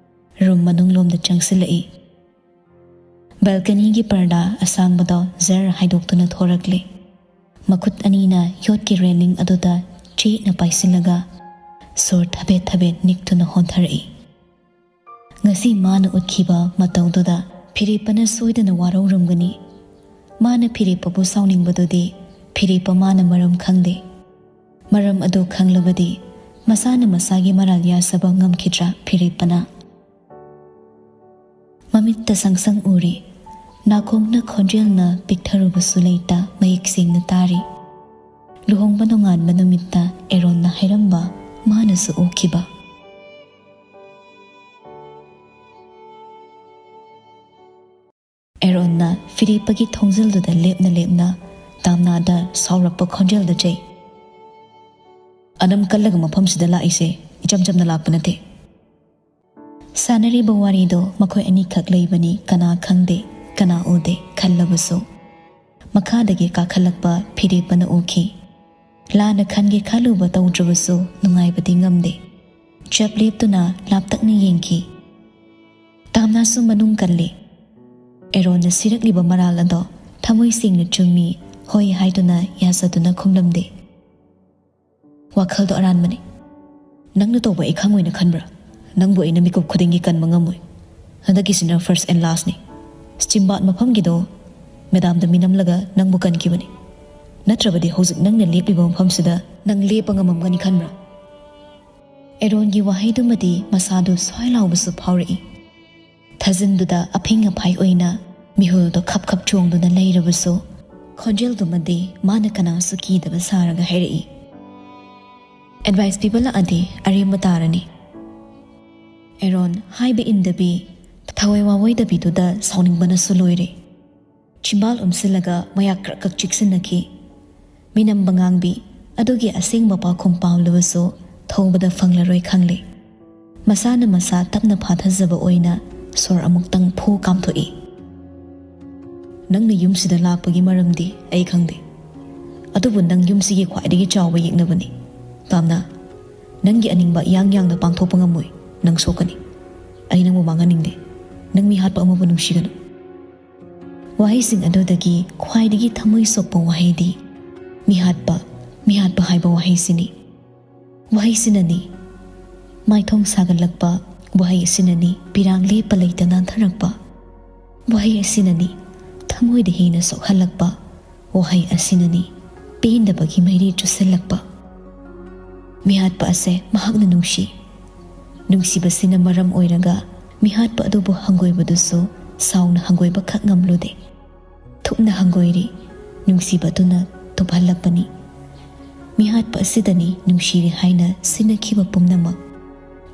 ꯔꯨꯝ ꯃꯅꯨꯡꯂꯣꯝꯗ ꯆꯪꯁꯤꯜꯂꯛꯏ꯫ ꯕꯦꯜꯀꯅꯤꯒꯤ ꯄꯔꯗꯥ ꯑꯁꯥꯡꯕꯗꯣ ꯖꯔ ꯍꯥꯏꯗꯣꯛꯇꯨꯅ ꯊꯣꯔꯛꯂꯦ꯫ ꯃꯈꯨꯠ ꯑꯅꯤꯅ ꯌꯣꯠꯀꯤ ꯔꯦꯂꯤꯡ ꯑꯗꯨꯗ ꯆꯦꯠꯅ ꯄꯥꯏꯁꯤꯜꯂꯒ ꯁꯣꯔ ꯊꯕꯦꯠ ꯊꯕꯦꯠ ꯅꯤꯛꯇꯨꯅ ꯍꯣꯟꯊꯔꯛꯏ꯫ ꯉꯁꯤ ꯃꯥꯅ ꯎꯠꯈꯤꯕ ꯃꯇꯧꯗꯨꯗ ꯐꯤꯔꯦꯞꯄꯅ ꯁꯣꯏꯗꯅ ꯋꯥꯔꯧꯔꯝꯒꯅꯤ꯫ ꯃꯥꯅ ꯐꯤꯔꯦꯞꯄꯕꯨ ꯁꯥꯎꯅꯤꯡꯕꯗꯨꯗꯤ ꯐꯤꯔꯦꯞꯄ ꯃꯥꯅ ꯃꯔꯝ ꯈꯪꯗꯦ꯫ ꯃꯔꯝ ꯑꯗꯨ ꯈꯪꯂꯕꯗꯤ ꯃꯁꯥꯅ ꯃꯁꯥꯒꯤ ꯃꯔꯥꯜ ꯌꯥꯁꯕ ꯉꯝꯈꯤꯗ꯭ꯔꯥ ꯐꯤꯔꯦꯞꯄꯅ? ꯃꯃꯤꯠꯇ ꯁꯪꯁꯪ ꯎꯔꯤ꯫ ꯅꯥꯀꯣꯡꯅ ꯈꯣꯟꯖꯦꯜꯅ ꯄꯤꯛꯊꯔꯨꯕꯁꯨ ꯂꯩꯇ ꯃꯌꯦꯛ ꯁꯦꯡꯅ ꯇꯥꯔꯤ꯫ ꯂꯨꯍꯣꯡꯕ ꯅꯣꯡꯉꯥꯟꯕ ꯅꯨꯃꯤꯠꯇ ꯑꯦꯔꯣꯟꯅ ꯍꯥꯏꯔꯝꯕ ꯃꯥꯅꯁꯨ ꯎꯈꯤꯕ꯫ ꯑꯦꯔꯣꯟꯅ ꯐꯤꯔꯦꯞꯄꯒꯤ ꯊꯣꯡꯖꯤꯜꯗꯨꯗ ꯂꯦꯞꯅ ꯂꯦꯞꯅ ꯇꯥꯝꯅꯥꯗ ꯁꯥꯎꯔꯛꯄ ꯈꯣꯟꯖꯦꯜꯗ ꯆꯩ꯫ "ꯑꯅꯝ ꯀꯜꯂꯒ ꯃꯐꯝꯁꯤꯗ ꯂꯥꯛꯏꯁꯦ ꯏꯆꯝ ꯆꯝꯅ ꯂꯥꯛꯄ ꯅꯠꯇꯦ꯫" ꯁꯥꯟꯅꯔꯤꯕ ꯋꯥꯔꯤꯗꯣ ꯃꯈꯣꯏ ꯑꯅꯤꯈꯛ ꯂꯩꯕꯅꯤ, ꯀꯅꯥ ꯈꯪꯗꯦ, ꯀꯅꯥ ꯎꯗꯦ ꯈꯜꯂꯕꯁꯨ ꯃꯈꯥꯗꯒꯤ ꯀꯥꯈꯠꯂꯛꯄ ꯐꯤꯔꯦꯞꯄꯅ ꯎꯈꯤ꯫ ꯂꯥꯟꯅ ꯈꯟꯒꯦ ꯈꯜꯂꯨꯕ ꯇꯧꯗ꯭ꯔꯕꯁꯨ ꯅꯨꯡꯉꯥꯏꯕꯗꯤ ꯉꯝꯗꯦ꯫ ꯆꯞ ꯂꯦꯞꯇꯨꯅ ꯂꯥꯞꯇꯛꯅ ꯌꯦꯡꯈꯤ꯫ ꯇꯥꯝꯅꯥꯁꯨ ꯃꯅꯨꯡ ꯀꯜꯂꯤ꯫ ꯑꯦꯔꯣꯟꯅ ꯁꯤꯔꯛꯂꯤꯕ ꯃꯔꯥꯜ ꯑꯗꯣ ꯊꯃꯣꯏ ꯁꯦꯡꯅ ꯆꯨꯝꯃꯤ, ꯍꯣꯏ ꯍꯥꯏꯗꯨꯅ ꯌꯥꯖꯗꯨꯅ ꯈꯨꯝꯂꯝꯗꯦ꯫ "ꯋꯥꯈꯜꯗꯣ ꯑꯔꯥꯟꯕꯅꯤ꯫ ꯅꯪꯅ ꯇꯧꯕ ꯑꯩ ꯈꯪꯉꯣꯏꯅ ꯈꯟꯕ꯭ꯔꯥ? ꯅꯪꯕꯨ ꯑꯩꯅ ꯃꯤꯀꯨꯞ ꯈꯨꯗꯤꯡꯒꯤ ꯀꯟꯕ ꯉꯝꯃꯣꯏ꯫ ꯍꯟꯗꯛꯀꯤꯁꯤꯅ first and lastꯅꯤ꯫ ꯁ꯭ꯇꯤꯝꯕꯥꯠ ꯃꯐꯝꯒꯤꯗꯣ ꯃꯦꯗꯥꯝꯗ ꯃꯤꯅꯝꯂꯒ ꯅꯪꯕꯨ ꯀꯟꯈꯤꯕꯅꯤ꯫ ꯅꯠꯇ꯭ꯔꯕꯗꯤ ꯍꯧꯖꯤꯛ ꯅꯪꯅ ꯂꯦꯞꯂꯤꯕ ꯃꯐꯝꯁꯤꯗ ꯅꯪ ꯂꯦꯞꯄ ꯉꯝꯃꯝꯒꯅꯤ ꯈꯟꯕ꯭ꯔꯥ?" ꯑꯦꯔꯣꯟꯒꯤ ꯋꯥꯍꯩꯗꯨꯃꯗꯤ ꯃꯁꯥꯗꯨ ꯁ꯭ꯋꯥꯏ ꯂꯥꯎꯕꯁꯨ ꯐꯥꯎꯔꯛꯏ꯫ ꯊꯥꯖꯤꯟꯗꯨꯗ ꯑꯐꯤꯡ ꯑꯐꯥꯏ ꯑꯣꯏꯅ ꯃꯤꯍꯨꯜꯗꯣ ꯈꯞ ꯈꯞ ꯆꯣꯡꯗꯨꯅ ꯂꯩꯔꯕꯁꯨ, ꯈꯣꯟꯖꯦꯜꯗꯨꯃꯗꯤ ꯃꯥꯅ ꯀꯅꯥꯁꯨ ꯀꯤꯗꯕ ꯁꯥꯔꯒ ꯍꯥꯏꯔꯛꯏ, "ꯑꯦꯗꯚꯥꯏꯁ ꯄꯤꯕ ꯂꯥꯛꯑꯗꯤ ꯑꯔꯦꯝꯕ ꯇꯥꯔꯅꯤ꯫ ꯑꯦꯔꯣꯟ ꯍꯥꯏꯕ ꯏꯟꯗꯕꯤ, ꯊꯋꯥꯏ ꯋꯥꯋꯣꯏꯗꯕꯤꯗꯨꯗ ꯁꯥꯎꯅꯤꯡꯕꯅꯁꯨ ꯂꯣꯏꯔꯦ꯫ ꯆꯤꯝꯕꯥꯜ ꯎꯝꯁꯤꯜꯂꯒ ꯃꯌꯥ ꯀ꯭ꯔꯛ ꯀ꯭ꯔꯛ ꯆꯤꯛꯁꯤꯟꯅꯈꯤ꯫ ꯃꯤꯅꯝꯕ ꯉꯥꯡꯕꯤ ꯑꯗꯨꯒꯤ ꯑꯁꯦꯡꯕ ꯄꯥꯎꯈꯨꯝ ꯄꯥꯎꯂꯕꯁꯨ ꯊꯧꯕꯗ ꯐꯪꯂꯔꯣꯏ ꯈꯪꯂꯦ꯫ ꯃꯁꯥꯅ ꯃꯁꯥ ꯇꯞꯅ ꯐꯥꯊꯖꯕ ꯑꯣꯏꯅ ꯁꯣꯔ ꯑꯃꯨꯛꯇꯪ ꯐꯨ ꯀꯥꯝꯊꯣꯛꯏ꯫ "ꯅꯪꯅ ꯌꯨꯝꯁꯤꯗ ꯂꯥꯛꯄꯒꯤ ꯃꯔꯝꯗꯤ ꯑꯩ ꯈꯪꯗꯦ, ꯑꯗꯨꯕꯨ ꯅꯪ ꯌꯨꯝꯁꯤꯒꯤ ꯈ꯭ꯋꯥꯏꯗꯒꯤ ꯆꯥꯎꯕ ꯌꯦꯛꯅꯕꯅꯤ꯫ ꯄꯥꯝꯅ, ꯅꯪꯒꯤ ꯑꯅꯤꯡꯕ ꯏꯌꯥꯡ ꯌꯥꯡꯅ ꯄꯥꯡꯊꯣꯛꯄ ꯉꯝꯃꯣꯏ꯫ ꯅꯪ ꯁꯣꯛꯀꯅꯤ꯫ ꯑꯩ ꯅꯪꯕꯨ ꯃꯥꯡꯍꯟꯅꯤꯡꯗꯦ꯫ ꯅꯪ ꯃꯤꯍꯥꯠꯄ ꯑꯃꯕꯨ ꯅꯨꯡꯁꯤꯒꯅꯨ"꯫ ꯋꯥꯍꯩꯁꯤꯡ ꯑꯗꯨꯗꯒꯤ ꯈ꯭ꯋꯥꯏꯗꯒꯤ ꯊꯃꯣꯏ ꯁꯣꯛꯄ ꯋꯥꯍꯩꯗꯤ "ꯃꯤꯍꯥꯠꯄ, ꯃꯤꯍꯥꯠꯄ" ꯍꯥꯏꯕ ꯋꯥꯍꯩꯁꯤꯅꯤ꯫ ꯋꯥꯍꯩꯁꯤꯅꯅꯤ ꯃꯥꯏꯊꯣꯡ ꯁꯥꯒꯠꯂꯛꯄ, ꯋꯥꯍꯩ ꯑꯁꯤꯅꯅꯤ ꯄꯤꯔꯥꯡ ꯂꯦꯞꯄ ꯂꯩꯇ ꯅꯥꯟꯊꯔꯛꯄ, ꯋꯥꯍꯩ ꯑꯁꯤꯅꯅꯤ ꯊꯃꯣꯏꯗ ꯍꯦꯟꯅ ꯁꯣꯛꯍꯜꯂꯛꯄ, ꯋꯥꯍꯩ ꯑꯁꯤꯅꯅꯤ ꯄꯦꯟꯗꯕꯒꯤ ꯃꯩꯔꯤ ꯆꯨꯁꯤꯜꯂꯛꯄ꯫ ꯃꯤꯍꯥꯠꯄ ꯑꯁꯦ ꯃꯍꯥꯛꯅ ꯅꯨꯡꯁꯤ꯫ ꯅꯨꯡꯁꯤꯕꯁꯤꯅ ꯃꯔꯝ ꯑꯣꯏꯔꯒ ꯃꯤꯍꯥꯠꯄ ꯑꯗꯨꯕꯨ ꯍꯪꯒꯣꯏꯕꯗꯨꯁꯨ ꯁꯥꯎꯅ ꯍꯪꯒꯣꯏꯕ ꯈꯛ ꯉꯝꯂꯨꯗꯦ꯫ ꯊꯨꯞꯅ ꯍꯪꯒꯣꯏꯔꯤ꯫ ꯅꯨꯡꯁꯤꯕ ꯑꯗꯨꯅ ꯇꯨꯞꯍꯜꯂꯛꯄꯅꯤ꯫ ꯃꯤꯍꯥꯠꯄ ꯑꯁꯤꯗꯅꯤ ꯅꯨꯡꯁꯤꯔꯦ ꯍꯥꯏꯅ ꯁꯤꯟꯅꯈꯤꯕ ꯄꯨꯝꯅꯃꯛ꯫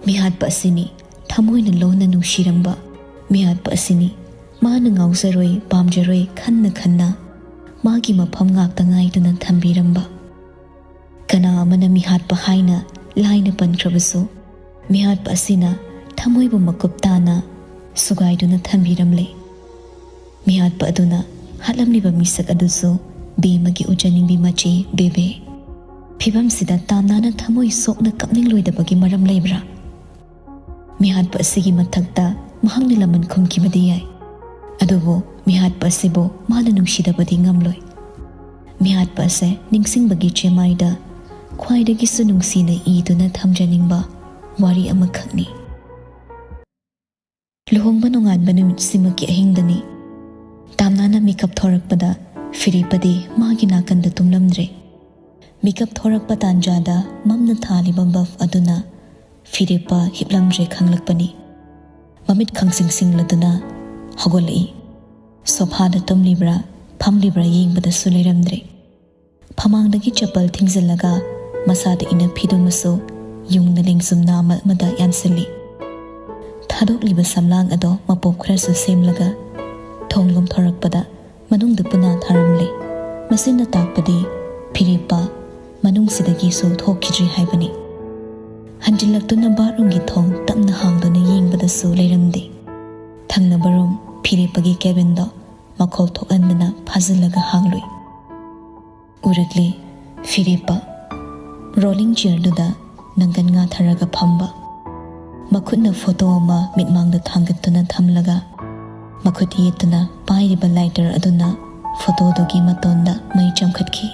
ꯃꯤꯍꯥꯠꯄ ꯑꯁꯤꯅꯤ ꯊꯃꯣꯏꯅ ꯂꯣꯟꯅ ꯅꯨꯡꯁꯤꯔꯝꯕ꯫ ꯃꯤꯍꯥꯠꯄ ꯑꯁꯤꯅꯤ ꯃꯥꯅ ꯉꯥꯎꯖꯔꯣꯏ, ꯄꯥꯝꯖꯔꯣꯏ ꯈꯟꯅ ꯈꯟꯅ ꯃꯥꯒꯤ ꯃꯐꯝ ꯉꯥꯛꯇ ꯉꯥꯏꯗꯨꯅ ꯊꯝꯕꯤꯔꯝꯕ꯫ ꯀꯅꯥ ꯑꯃꯅ ꯃꯤꯍꯥꯠꯄ ꯍꯥꯏꯅ ꯂꯥꯏꯅ ꯄꯟꯈ꯭ꯔꯕꯁꯨ, ꯃꯤꯍꯥꯠꯄ ꯑꯁꯤꯅ ꯊꯃꯣꯏꯕꯨ ꯃꯀꯨꯞ ꯇꯥꯅ ꯁꯨꯒꯥꯏꯗꯨꯅ ꯊꯝꯕꯤꯔꯝꯂꯦ꯫ ꯃꯤꯍꯥꯠꯄ ꯑꯗꯨꯅ ꯍꯥꯠꯂꯝꯂꯤꯕ ꯃꯤꯁꯛ ꯑꯗꯨꯁꯨ ꯕꯦꯃꯒꯤ ꯎꯖꯅꯤꯡꯕꯤ ꯃꯆꯦ ꯕꯦꯕꯦ꯫ ꯐꯤꯕꯝꯁꯤꯗ ꯇꯥꯝꯅꯥꯅ ꯊꯃꯣꯏ ꯁꯣꯛꯅ ꯀꯞꯅꯤꯡꯂꯣꯏꯗꯕꯒꯤ ꯃꯔꯝ ꯂꯩꯕ꯭ꯔꯥ? ꯃꯤꯍꯥꯠꯄ ꯑꯁꯤꯒꯤ ꯃꯊꯛꯇ ꯃꯍꯥꯛꯅ ꯂꯃꯟ ꯈꯨꯝꯈꯤꯕꯗꯤ ꯌꯥꯏ, ꯑꯗꯨꯕꯨ ꯃꯤꯍꯥꯠꯄ ꯑꯁꯤꯕꯨ ꯃꯥꯅ ꯅꯨꯡꯁꯤꯗꯕꯗꯤ ꯉꯝꯂꯣꯏ꯫ ꯃꯤꯍꯥꯠꯄ ꯑꯁꯦ ꯅꯤꯡꯁꯤꯡꯕꯒꯤ ꯆꯦꯃꯥꯏꯗ ꯈ꯭ꯋꯥꯏꯗꯒꯤꯁꯨ ꯅꯨꯡꯁꯤꯅ ꯏꯗꯨꯅ ꯊꯝꯖꯅꯤꯡꯕ ꯋꯥꯔꯤ ꯑꯃꯈꯛꯅꯤ꯫ ꯂꯨꯍꯣꯡꯕ ꯅꯣꯡꯉꯥꯟꯕ ꯅꯨꯃꯤꯠꯁꯤꯃꯛꯀꯤ ꯑꯍꯤꯡꯗꯅꯤ꯫ ꯇꯥꯝꯅꯥꯅ ꯃꯤꯀꯞ ꯊꯣꯔꯛꯄꯗ ꯐꯤꯔꯦꯞꯄꯗꯤ ꯃꯥꯒꯤ ꯅꯥꯀꯟꯗ ꯇꯨꯝꯂꯝꯗ꯭ꯔꯦ꯫ ꯃꯤꯀꯞ ꯊꯣꯔꯛꯄ ꯇꯥꯟꯖꯥꯗ ꯃꯝꯅ ꯊꯥꯜꯂꯤꯕ ꯕꯜꯕ ꯑꯗꯨꯅ ꯐꯤꯔꯦꯞꯄ ꯍꯤꯞꯂꯝꯗ꯭ꯔꯦ ꯈꯪꯂꯛꯄꯅꯤ꯫ ꯃꯃꯤꯠ ꯈꯪꯁꯤꯡ ꯁꯤꯡꯂꯗꯨꯅ ꯍꯧꯒꯠꯂꯛꯏ꯫ ꯁꯣꯐꯥꯗ ꯇꯨꯝꯂꯤꯕ꯭ꯔꯥ, ꯐꯝꯂꯤꯕ꯭ꯔꯥ ꯌꯦꯡꯕꯗꯁꯨ ꯂꯩꯔꯝꯗ꯭ꯔꯦ꯫ ꯐꯃꯥꯡꯗꯒꯤ ꯆꯄꯜ ꯊꯤꯡꯖꯤꯜꯂꯒ ꯃꯁꯥꯗ ꯏꯟꯅ ꯐꯤꯗꯨꯃꯁꯨ ꯌꯨꯡꯅ ꯂꯦꯡꯖꯨꯝ ꯅꯥ ꯑꯃ-, ꯑꯃꯗ ꯌꯥꯟꯁꯤꯜꯂꯤ꯫ ꯊꯥꯗꯣꯛꯂꯤꯕ ꯁꯝꯂꯥꯡ ꯑꯗꯣ ꯃꯄꯣꯞ ꯈꯔꯁꯨ ꯁꯦꯝꯂꯒ ꯊꯣꯡ ꯂꯣꯝꯊꯣꯔꯛꯄꯗ ꯃꯅꯨꯡꯗ ꯄꯨꯅꯥ ꯊꯥꯔꯝꯂꯦ꯫ ꯃꯁꯤꯅ ꯇꯥꯛꯄꯗꯤ ꯐꯤꯔꯦꯞꯄ ꯃꯅꯨꯡꯁꯤꯗꯒꯤꯁꯨ ꯊꯣꯛꯈꯤꯗ꯭ꯔꯤ ꯍꯥꯏꯕꯅꯤ꯫ ꯍꯟꯖꯤꯜꯂꯛꯇꯨꯅ ꯕꯥꯠꯔꯨꯝꯒꯤ ꯊꯣꯡ ꯇꯞꯅ ꯍꯥꯡꯗꯨꯅ ꯌꯦꯡꯕꯗꯁꯨ ꯂꯩꯔꯝꯗꯦ꯫ ꯊꯪꯅꯕ ꯔꯨꯝ ꯐꯤꯔꯦꯞꯄꯒꯤ ꯀꯦꯕꯤꯟꯗꯣ ꯃꯈꯣꯜ ꯊꯣꯛꯍꯟꯗꯅ ꯐꯥꯖꯤꯜꯂꯒ ꯍꯥꯡꯂꯨꯏ꯫ ꯎꯔꯛꯂꯦ ꯐꯤꯔꯦꯞꯄ ꯔꯣꯂꯤꯡ ꯆꯤꯌꯔꯗꯨꯗ ꯅꯪꯒꯟ ꯉꯥꯊꯔꯒ ꯐꯝꯕ꯫ ꯃꯈꯨꯠꯅ ꯐꯣꯇꯣ ꯑꯃ ꯃꯤꯠꯃꯥꯡꯗ ꯊꯥꯡꯒꯠꯇꯨꯅ ꯊꯝꯂꯒ ꯃꯈꯨꯠ ꯌꯦꯠꯇꯨꯅ ꯄꯥꯏꯔꯤꯕ ꯂꯥꯏꯇꯔ ꯑꯗꯨꯅ ꯐꯣꯇꯣꯗꯨꯒꯤ ꯃꯇꯣꯟꯗ ꯃꯩ ꯆꯪꯈꯠꯈꯤ꯫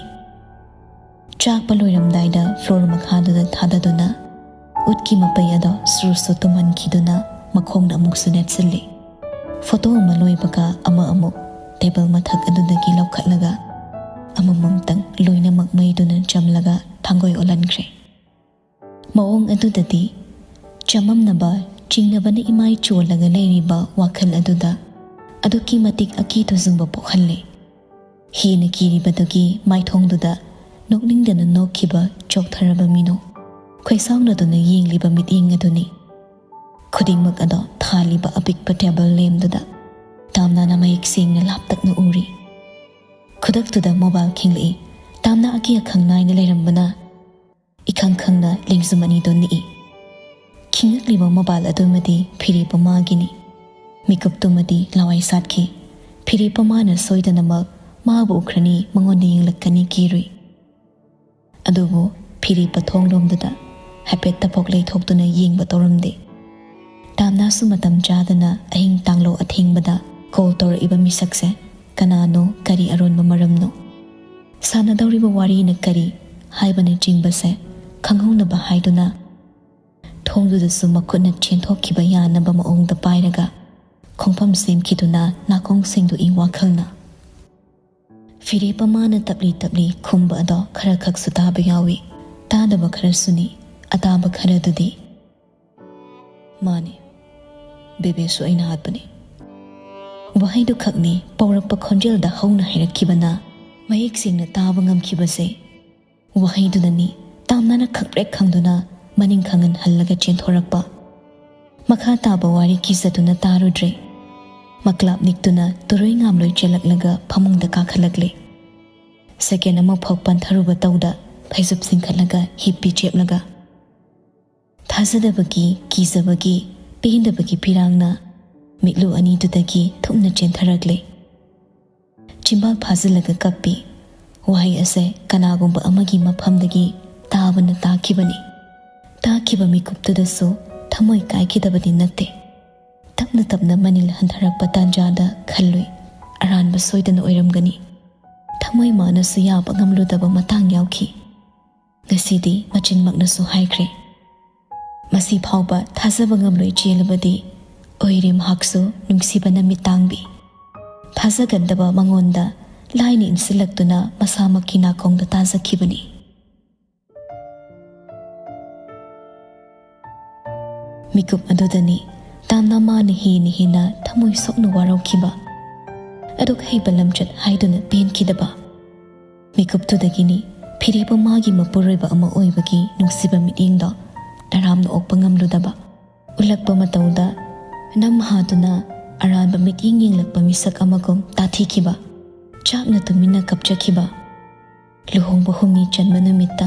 ꯆꯥꯛꯄ ꯂꯣꯏꯔꯝꯗꯥꯏꯗ ꯐ꯭ꯂꯣꯔ ꯃꯈꯥꯗꯨꯗ ꯊꯥꯗꯗꯨꯅ ꯎꯠꯀꯤ ꯃꯄꯩ ꯑꯗꯣ ꯁ꯭ꯔꯨꯁꯨ ꯇꯨꯝꯍꯟꯈꯤꯗꯨꯅ ꯃꯈꯣꯡꯅ ꯑꯃꯨꯛꯁꯨ ꯅꯦꯠꯁꯤꯜꯂꯤ꯫ ꯐꯣꯇꯣ ꯑꯃ ꯂꯣꯏꯕꯒ ꯑꯃ ꯑꯃꯨꯛ ꯇꯦꯕꯜ ꯃꯊꯛ ꯑꯗꯨꯗꯒꯤ ꯂꯧꯈꯠꯂꯒ ꯑꯃꯃꯝꯇꯪ ꯂꯣꯏꯅꯃꯛ ꯃꯩꯗꯨꯅ ꯆꯝꯂꯒ ꯊꯥꯡꯒꯣꯏ ꯑꯣꯜꯍꯟꯈ꯭ꯔꯦ꯫ ꯃꯑꯣꯡ ꯑꯗꯨꯗꯗꯤ ꯆꯃꯝꯅꯕ, ꯆꯤꯡꯅꯕꯅ ꯏꯃꯥꯏ ꯆꯣꯜꯂꯒ ꯂꯩꯔꯤꯕ ꯋꯥꯈꯜ ꯑꯗꯨꯗ ꯑꯗꯨꯛꯀꯤ ꯃꯇꯤꯛ ꯑꯀꯤ ꯇꯨꯖꯨꯡꯕ ꯄꯣꯛꯍꯜꯂꯦ꯫ ꯍꯦꯟꯅ ꯀꯤꯔꯤꯕꯗꯨꯒꯤ ꯃꯥꯏꯊꯣꯡꯗꯨꯗ ꯅꯣꯛꯅꯤꯡꯗꯅ ꯅꯣꯛꯈꯤꯕ ꯆꯣꯛꯊꯔꯕ ꯃꯤꯅꯣꯛ, ꯈꯣꯏꯁꯥꯎꯅꯗꯨꯅ ꯌꯦꯡꯂꯤꯕ ꯃꯤꯠꯌꯦꯡ ꯑꯗꯨꯅꯤ꯫ ꯈꯨꯗꯤꯡꯃꯛ ꯑꯗꯣ ꯊꯥꯜꯂꯤꯕ ꯑꯄꯤꯛꯄ ꯇꯦꯕꯜ ꯂꯦꯝꯗꯨꯗ ꯇꯥꯝꯅꯥꯅ ꯃꯌꯦꯛ ꯁꯦꯡꯅ ꯂꯥꯞꯇꯛꯅ ꯎꯔꯤ꯫ ꯈꯨꯗꯛꯇꯨꯗ ꯃꯣꯕꯥꯏꯜ ꯈꯤꯡꯂꯛꯏ꯫ ꯇꯥꯝꯅꯥ ꯑꯀꯤ ꯑꯈꯪ ꯅꯥꯏꯅ ꯂꯩꯔꯝꯕꯅ ꯏꯈꯪ ꯈꯪꯅ ꯂꯦꯡꯖꯨꯝ ꯑꯅꯤꯗꯣ ꯅꯤꯛꯏ꯫ ꯈꯤꯡꯉꯛꯂꯤꯕ ꯃꯣꯕꯥꯏꯜ ꯑꯗꯨꯃꯗꯤ ꯐꯤꯔꯦꯞꯄ ꯃꯥꯒꯤꯅꯤ꯫ ꯃꯤꯀꯨꯞꯇꯨꯃꯗꯤ ꯂꯋꯥꯏ ꯁꯥꯠꯈꯤ꯫ ꯐꯤꯔꯦꯞꯄ ꯃꯥꯅ ꯁꯣꯏꯗꯅꯃꯛ ꯃꯥꯕꯨ ꯎꯈ꯭ꯔꯅꯤ, ꯃꯉꯣꯟꯗ ꯌꯦꯡꯂꯛꯀꯅꯤ ꯀꯤꯔꯨꯏ꯫ ꯑꯗꯨꯕꯨ ꯐꯤꯔꯦꯞꯄ ꯊꯣꯡꯂꯣꯝꯗꯨꯗ ꯍꯥꯏꯐꯦꯠ ꯇꯄꯣꯛ ꯂꯩꯊꯣꯛꯇꯨꯅ ꯌꯦꯡꯕ ꯇꯧꯔꯝꯗꯦ꯫ ꯇꯥꯝꯅꯥꯁꯨ ꯃꯇꯝ ꯆꯥꯗꯅ ꯑꯍꯤꯡ ꯇꯥꯡꯂꯣ ꯑꯊꯦꯡꯕꯗ ꯀꯣꯜ ꯇꯧꯔꯛꯏꯕ ꯃꯤꯁꯛꯁꯦ ꯀꯅꯥꯅꯣ, ꯀꯔꯤ ꯑꯔꯣꯟꯕ ꯃꯔꯝꯅꯣ, ꯁꯥꯟꯅꯗꯧꯔꯤꯕ ꯋꯥꯔꯤꯅ ꯀꯔꯤ ꯍꯥꯏꯕꯅꯆꯤꯡꯕꯁꯦ ꯈꯪꯍꯧꯅꯕ ꯍꯥꯏꯗꯨꯅ ꯊꯣꯡꯗꯨꯗꯁꯨ ꯃꯈꯨꯠꯅ ꯆꯦꯟꯊꯣꯛꯈꯤꯕ ꯌꯥꯅꯕ ꯃꯑꯣꯡꯗ ꯄꯥꯏꯔꯒ ꯈꯣꯡꯐꯝ ꯁꯦꯝꯈꯤꯗꯨꯅ ꯅꯥꯀꯣꯡ ꯁꯦꯡꯗꯣꯛꯏ ꯋꯥꯈꯜꯅ꯫ ꯐꯤꯔꯦꯞꯄ ꯃꯥꯅ ꯇꯞꯂꯤ ꯇꯞꯂꯤ ꯈꯨꯝꯕ ꯑꯗꯣ ꯈꯔ ꯈꯛꯁꯨ ꯇꯥꯕ ꯌꯥꯎꯏ꯫ ꯇꯥꯗꯕ ꯈꯔꯁꯨꯅꯤ꯫ ꯑꯇꯥꯕ ꯈꯔꯗꯨꯗꯤ, "ꯃꯥꯅꯤ, ꯕꯦꯕꯦꯁꯨ ꯑꯩꯅ ꯍꯥꯠꯄꯅꯤ꯫ ꯋꯥꯍꯩꯗꯨ ꯈꯛꯅꯤ ꯄꯧꯔꯛꯄ ꯈꯣꯟꯖꯦꯜꯗ ꯍꯧꯅ ꯍꯥꯏꯔꯛꯈꯤꯕꯅ ꯃꯌꯦꯛ ꯁꯦꯡꯅ ꯇꯥꯕ ꯉꯝꯈꯤꯕꯁꯦ꯫ ꯋꯥꯍꯩꯗꯨꯅꯅꯤ ꯇꯥꯝꯅꯥꯅ ꯈꯪꯄ꯭ꯔꯦꯛ ꯈꯪꯗꯨꯅ ꯃꯅꯤꯡ ꯈꯪꯍꯟ ꯍꯜꯂꯒ ꯆꯦꯟꯊꯣꯔꯛꯄ꯫ ꯃꯈꯥ ꯇꯥꯕ ꯋꯥꯔꯤ ꯀꯤꯖꯗꯨꯅ ꯇꯥꯔꯨꯗ꯭ꯔꯦ꯫ ꯃꯀ꯭ꯂꯥꯞ ꯅꯤꯛꯇꯨꯅ ꯇꯨꯔꯣꯏ ꯉꯥꯝꯂꯣꯏ ꯆꯦꯜꯂꯛꯂꯒ ꯐꯃꯨꯡꯗ ꯀꯥꯈꯠꯂꯛꯂꯦ꯫ ꯁꯦꯀꯦꯟ ꯑꯃꯐꯥꯎ ꯄꯟꯊꯔꯨꯕ ꯇꯧꯗ ꯐꯩꯖꯨꯞ ꯆꯤꯡꯈꯠꯂꯒ ꯍꯤꯞꯄꯤ ꯆꯦꯞꯂꯒ꯫ ꯊꯥꯖꯗꯕꯒꯤ, ꯀꯤꯖꯕꯒꯤ, ꯄꯦꯟꯗꯕꯒꯤ ꯄꯤꯔꯥꯡꯅ ꯃꯤꯠꯂꯨ ꯑꯅꯤꯗꯨꯗꯒꯤ ꯊꯨꯞꯅ ꯆꯦꯟꯊꯔꯛꯂꯦ꯫ ꯆꯤꯝꯕꯥꯜ ꯐꯥꯖꯤꯜꯂꯒ ꯀꯞꯄꯤ꯫ ꯋꯥꯍꯩ ꯑꯁꯦ ꯀꯅꯥꯒꯨꯝꯕ ꯑꯃꯒꯤ ꯃꯐꯝꯗꯒꯤ ꯇꯥꯕꯅ ꯇꯥꯈꯤꯕꯅꯤ꯫ ꯇꯥꯈꯤꯕ ꯃꯤꯀꯨꯞꯇꯨꯗꯁꯨ ꯊꯃꯣꯏ ꯀꯥꯏꯈꯤꯗꯕꯗꯤ ꯅꯠꯇꯦ꯫ ꯇꯞꯅ ꯇꯞꯅ ꯃꯅꯤꯜ ꯍꯟꯊꯔꯛꯄ ꯇꯥꯟꯖꯥꯗ ꯈꯜꯂꯨꯏ, ꯑꯔꯥꯟꯕ ꯁꯣꯏꯗꯅ ꯑꯣꯏꯔꯝꯒꯅꯤ꯫ ꯊꯃꯣꯏ ꯃꯥꯅꯁꯨ ꯌꯥꯕ ꯉꯝꯂꯨꯗꯕ ꯃꯇꯥꯡ ꯌꯥꯎꯈꯤ꯫ ꯉꯁꯤꯗꯤ ꯃꯆꯤꯟꯃꯛꯅꯁꯨ ꯍꯥꯏꯈ꯭ꯔꯦ꯫ ꯃꯁꯤ ꯐꯥꯎꯕ ꯊꯥꯖꯕ ꯉꯝꯂꯣꯏ ꯆꯦꯜꯂꯕꯗꯤ ꯑꯣꯏꯔꯦ ꯃꯍꯥꯛꯁꯨ ꯅꯨꯡꯁꯤꯕꯅ ꯃꯤꯠꯇꯥꯡꯕꯤ꯫ ꯊꯥꯖꯒꯟꯗꯕ ꯃꯉꯣꯟꯗ ꯂꯥꯏꯅ ꯏꯟꯁꯤꯜꯂꯛꯇꯨꯅ ꯃꯁꯥꯃꯛꯀꯤ ꯅꯥꯀꯣꯡꯗ ꯇꯥꯖꯈꯤꯕꯅꯤ꯫ ꯃꯤꯀꯨꯞ ꯑꯗꯨꯗꯅꯤ ꯇꯥꯝꯅꯥ ꯃꯥꯅ ꯍꯦꯟꯅ ꯍꯦꯟꯅ ꯊꯃꯣꯏ ꯁꯣꯛꯅ ꯋꯥꯔꯧꯈꯤꯕ꯫ ꯑꯗꯨꯛ ꯍꯩꯕ ꯂꯝꯆꯠ ꯍꯥꯏꯗꯨꯅ ꯄꯦꯟꯈꯤꯗꯕ꯫ ꯃꯤꯀꯨꯞꯇꯨꯗꯒꯤꯅꯤ ꯐꯤꯔꯦꯞꯄ ꯃꯥꯒꯤ ꯃꯄꯨꯔꯣꯏꯕ ꯑꯃ ꯑꯣꯏꯕꯒꯤ ꯅꯨꯡꯁꯤꯕ ꯃꯤꯠꯌꯦꯡꯗꯣ ꯇꯔꯥꯝꯅ ꯑꯣꯛꯄ ꯉꯝꯂꯨꯗꯕ꯫ ꯎꯠꯂꯛꯄ ꯃꯇꯧꯗ ꯅꯝ ꯍꯥꯗꯨꯅ ꯑꯔꯥꯟꯕ ꯃꯤꯠꯌꯦꯡ ꯌꯦꯡꯂꯛꯄ ꯃꯤꯁꯛ ꯑꯃꯒꯨꯝ ꯇꯥꯊꯤꯈꯤꯕ꯫ ꯆꯥꯛꯅ ꯇꯨꯃꯤꯟꯅ ꯀꯞꯆꯈꯤꯕ꯫ ꯂꯨꯍꯣꯡꯕ ꯍꯨꯝꯅꯤ ꯆꯟꯕ ꯅꯨꯃꯤꯠꯇ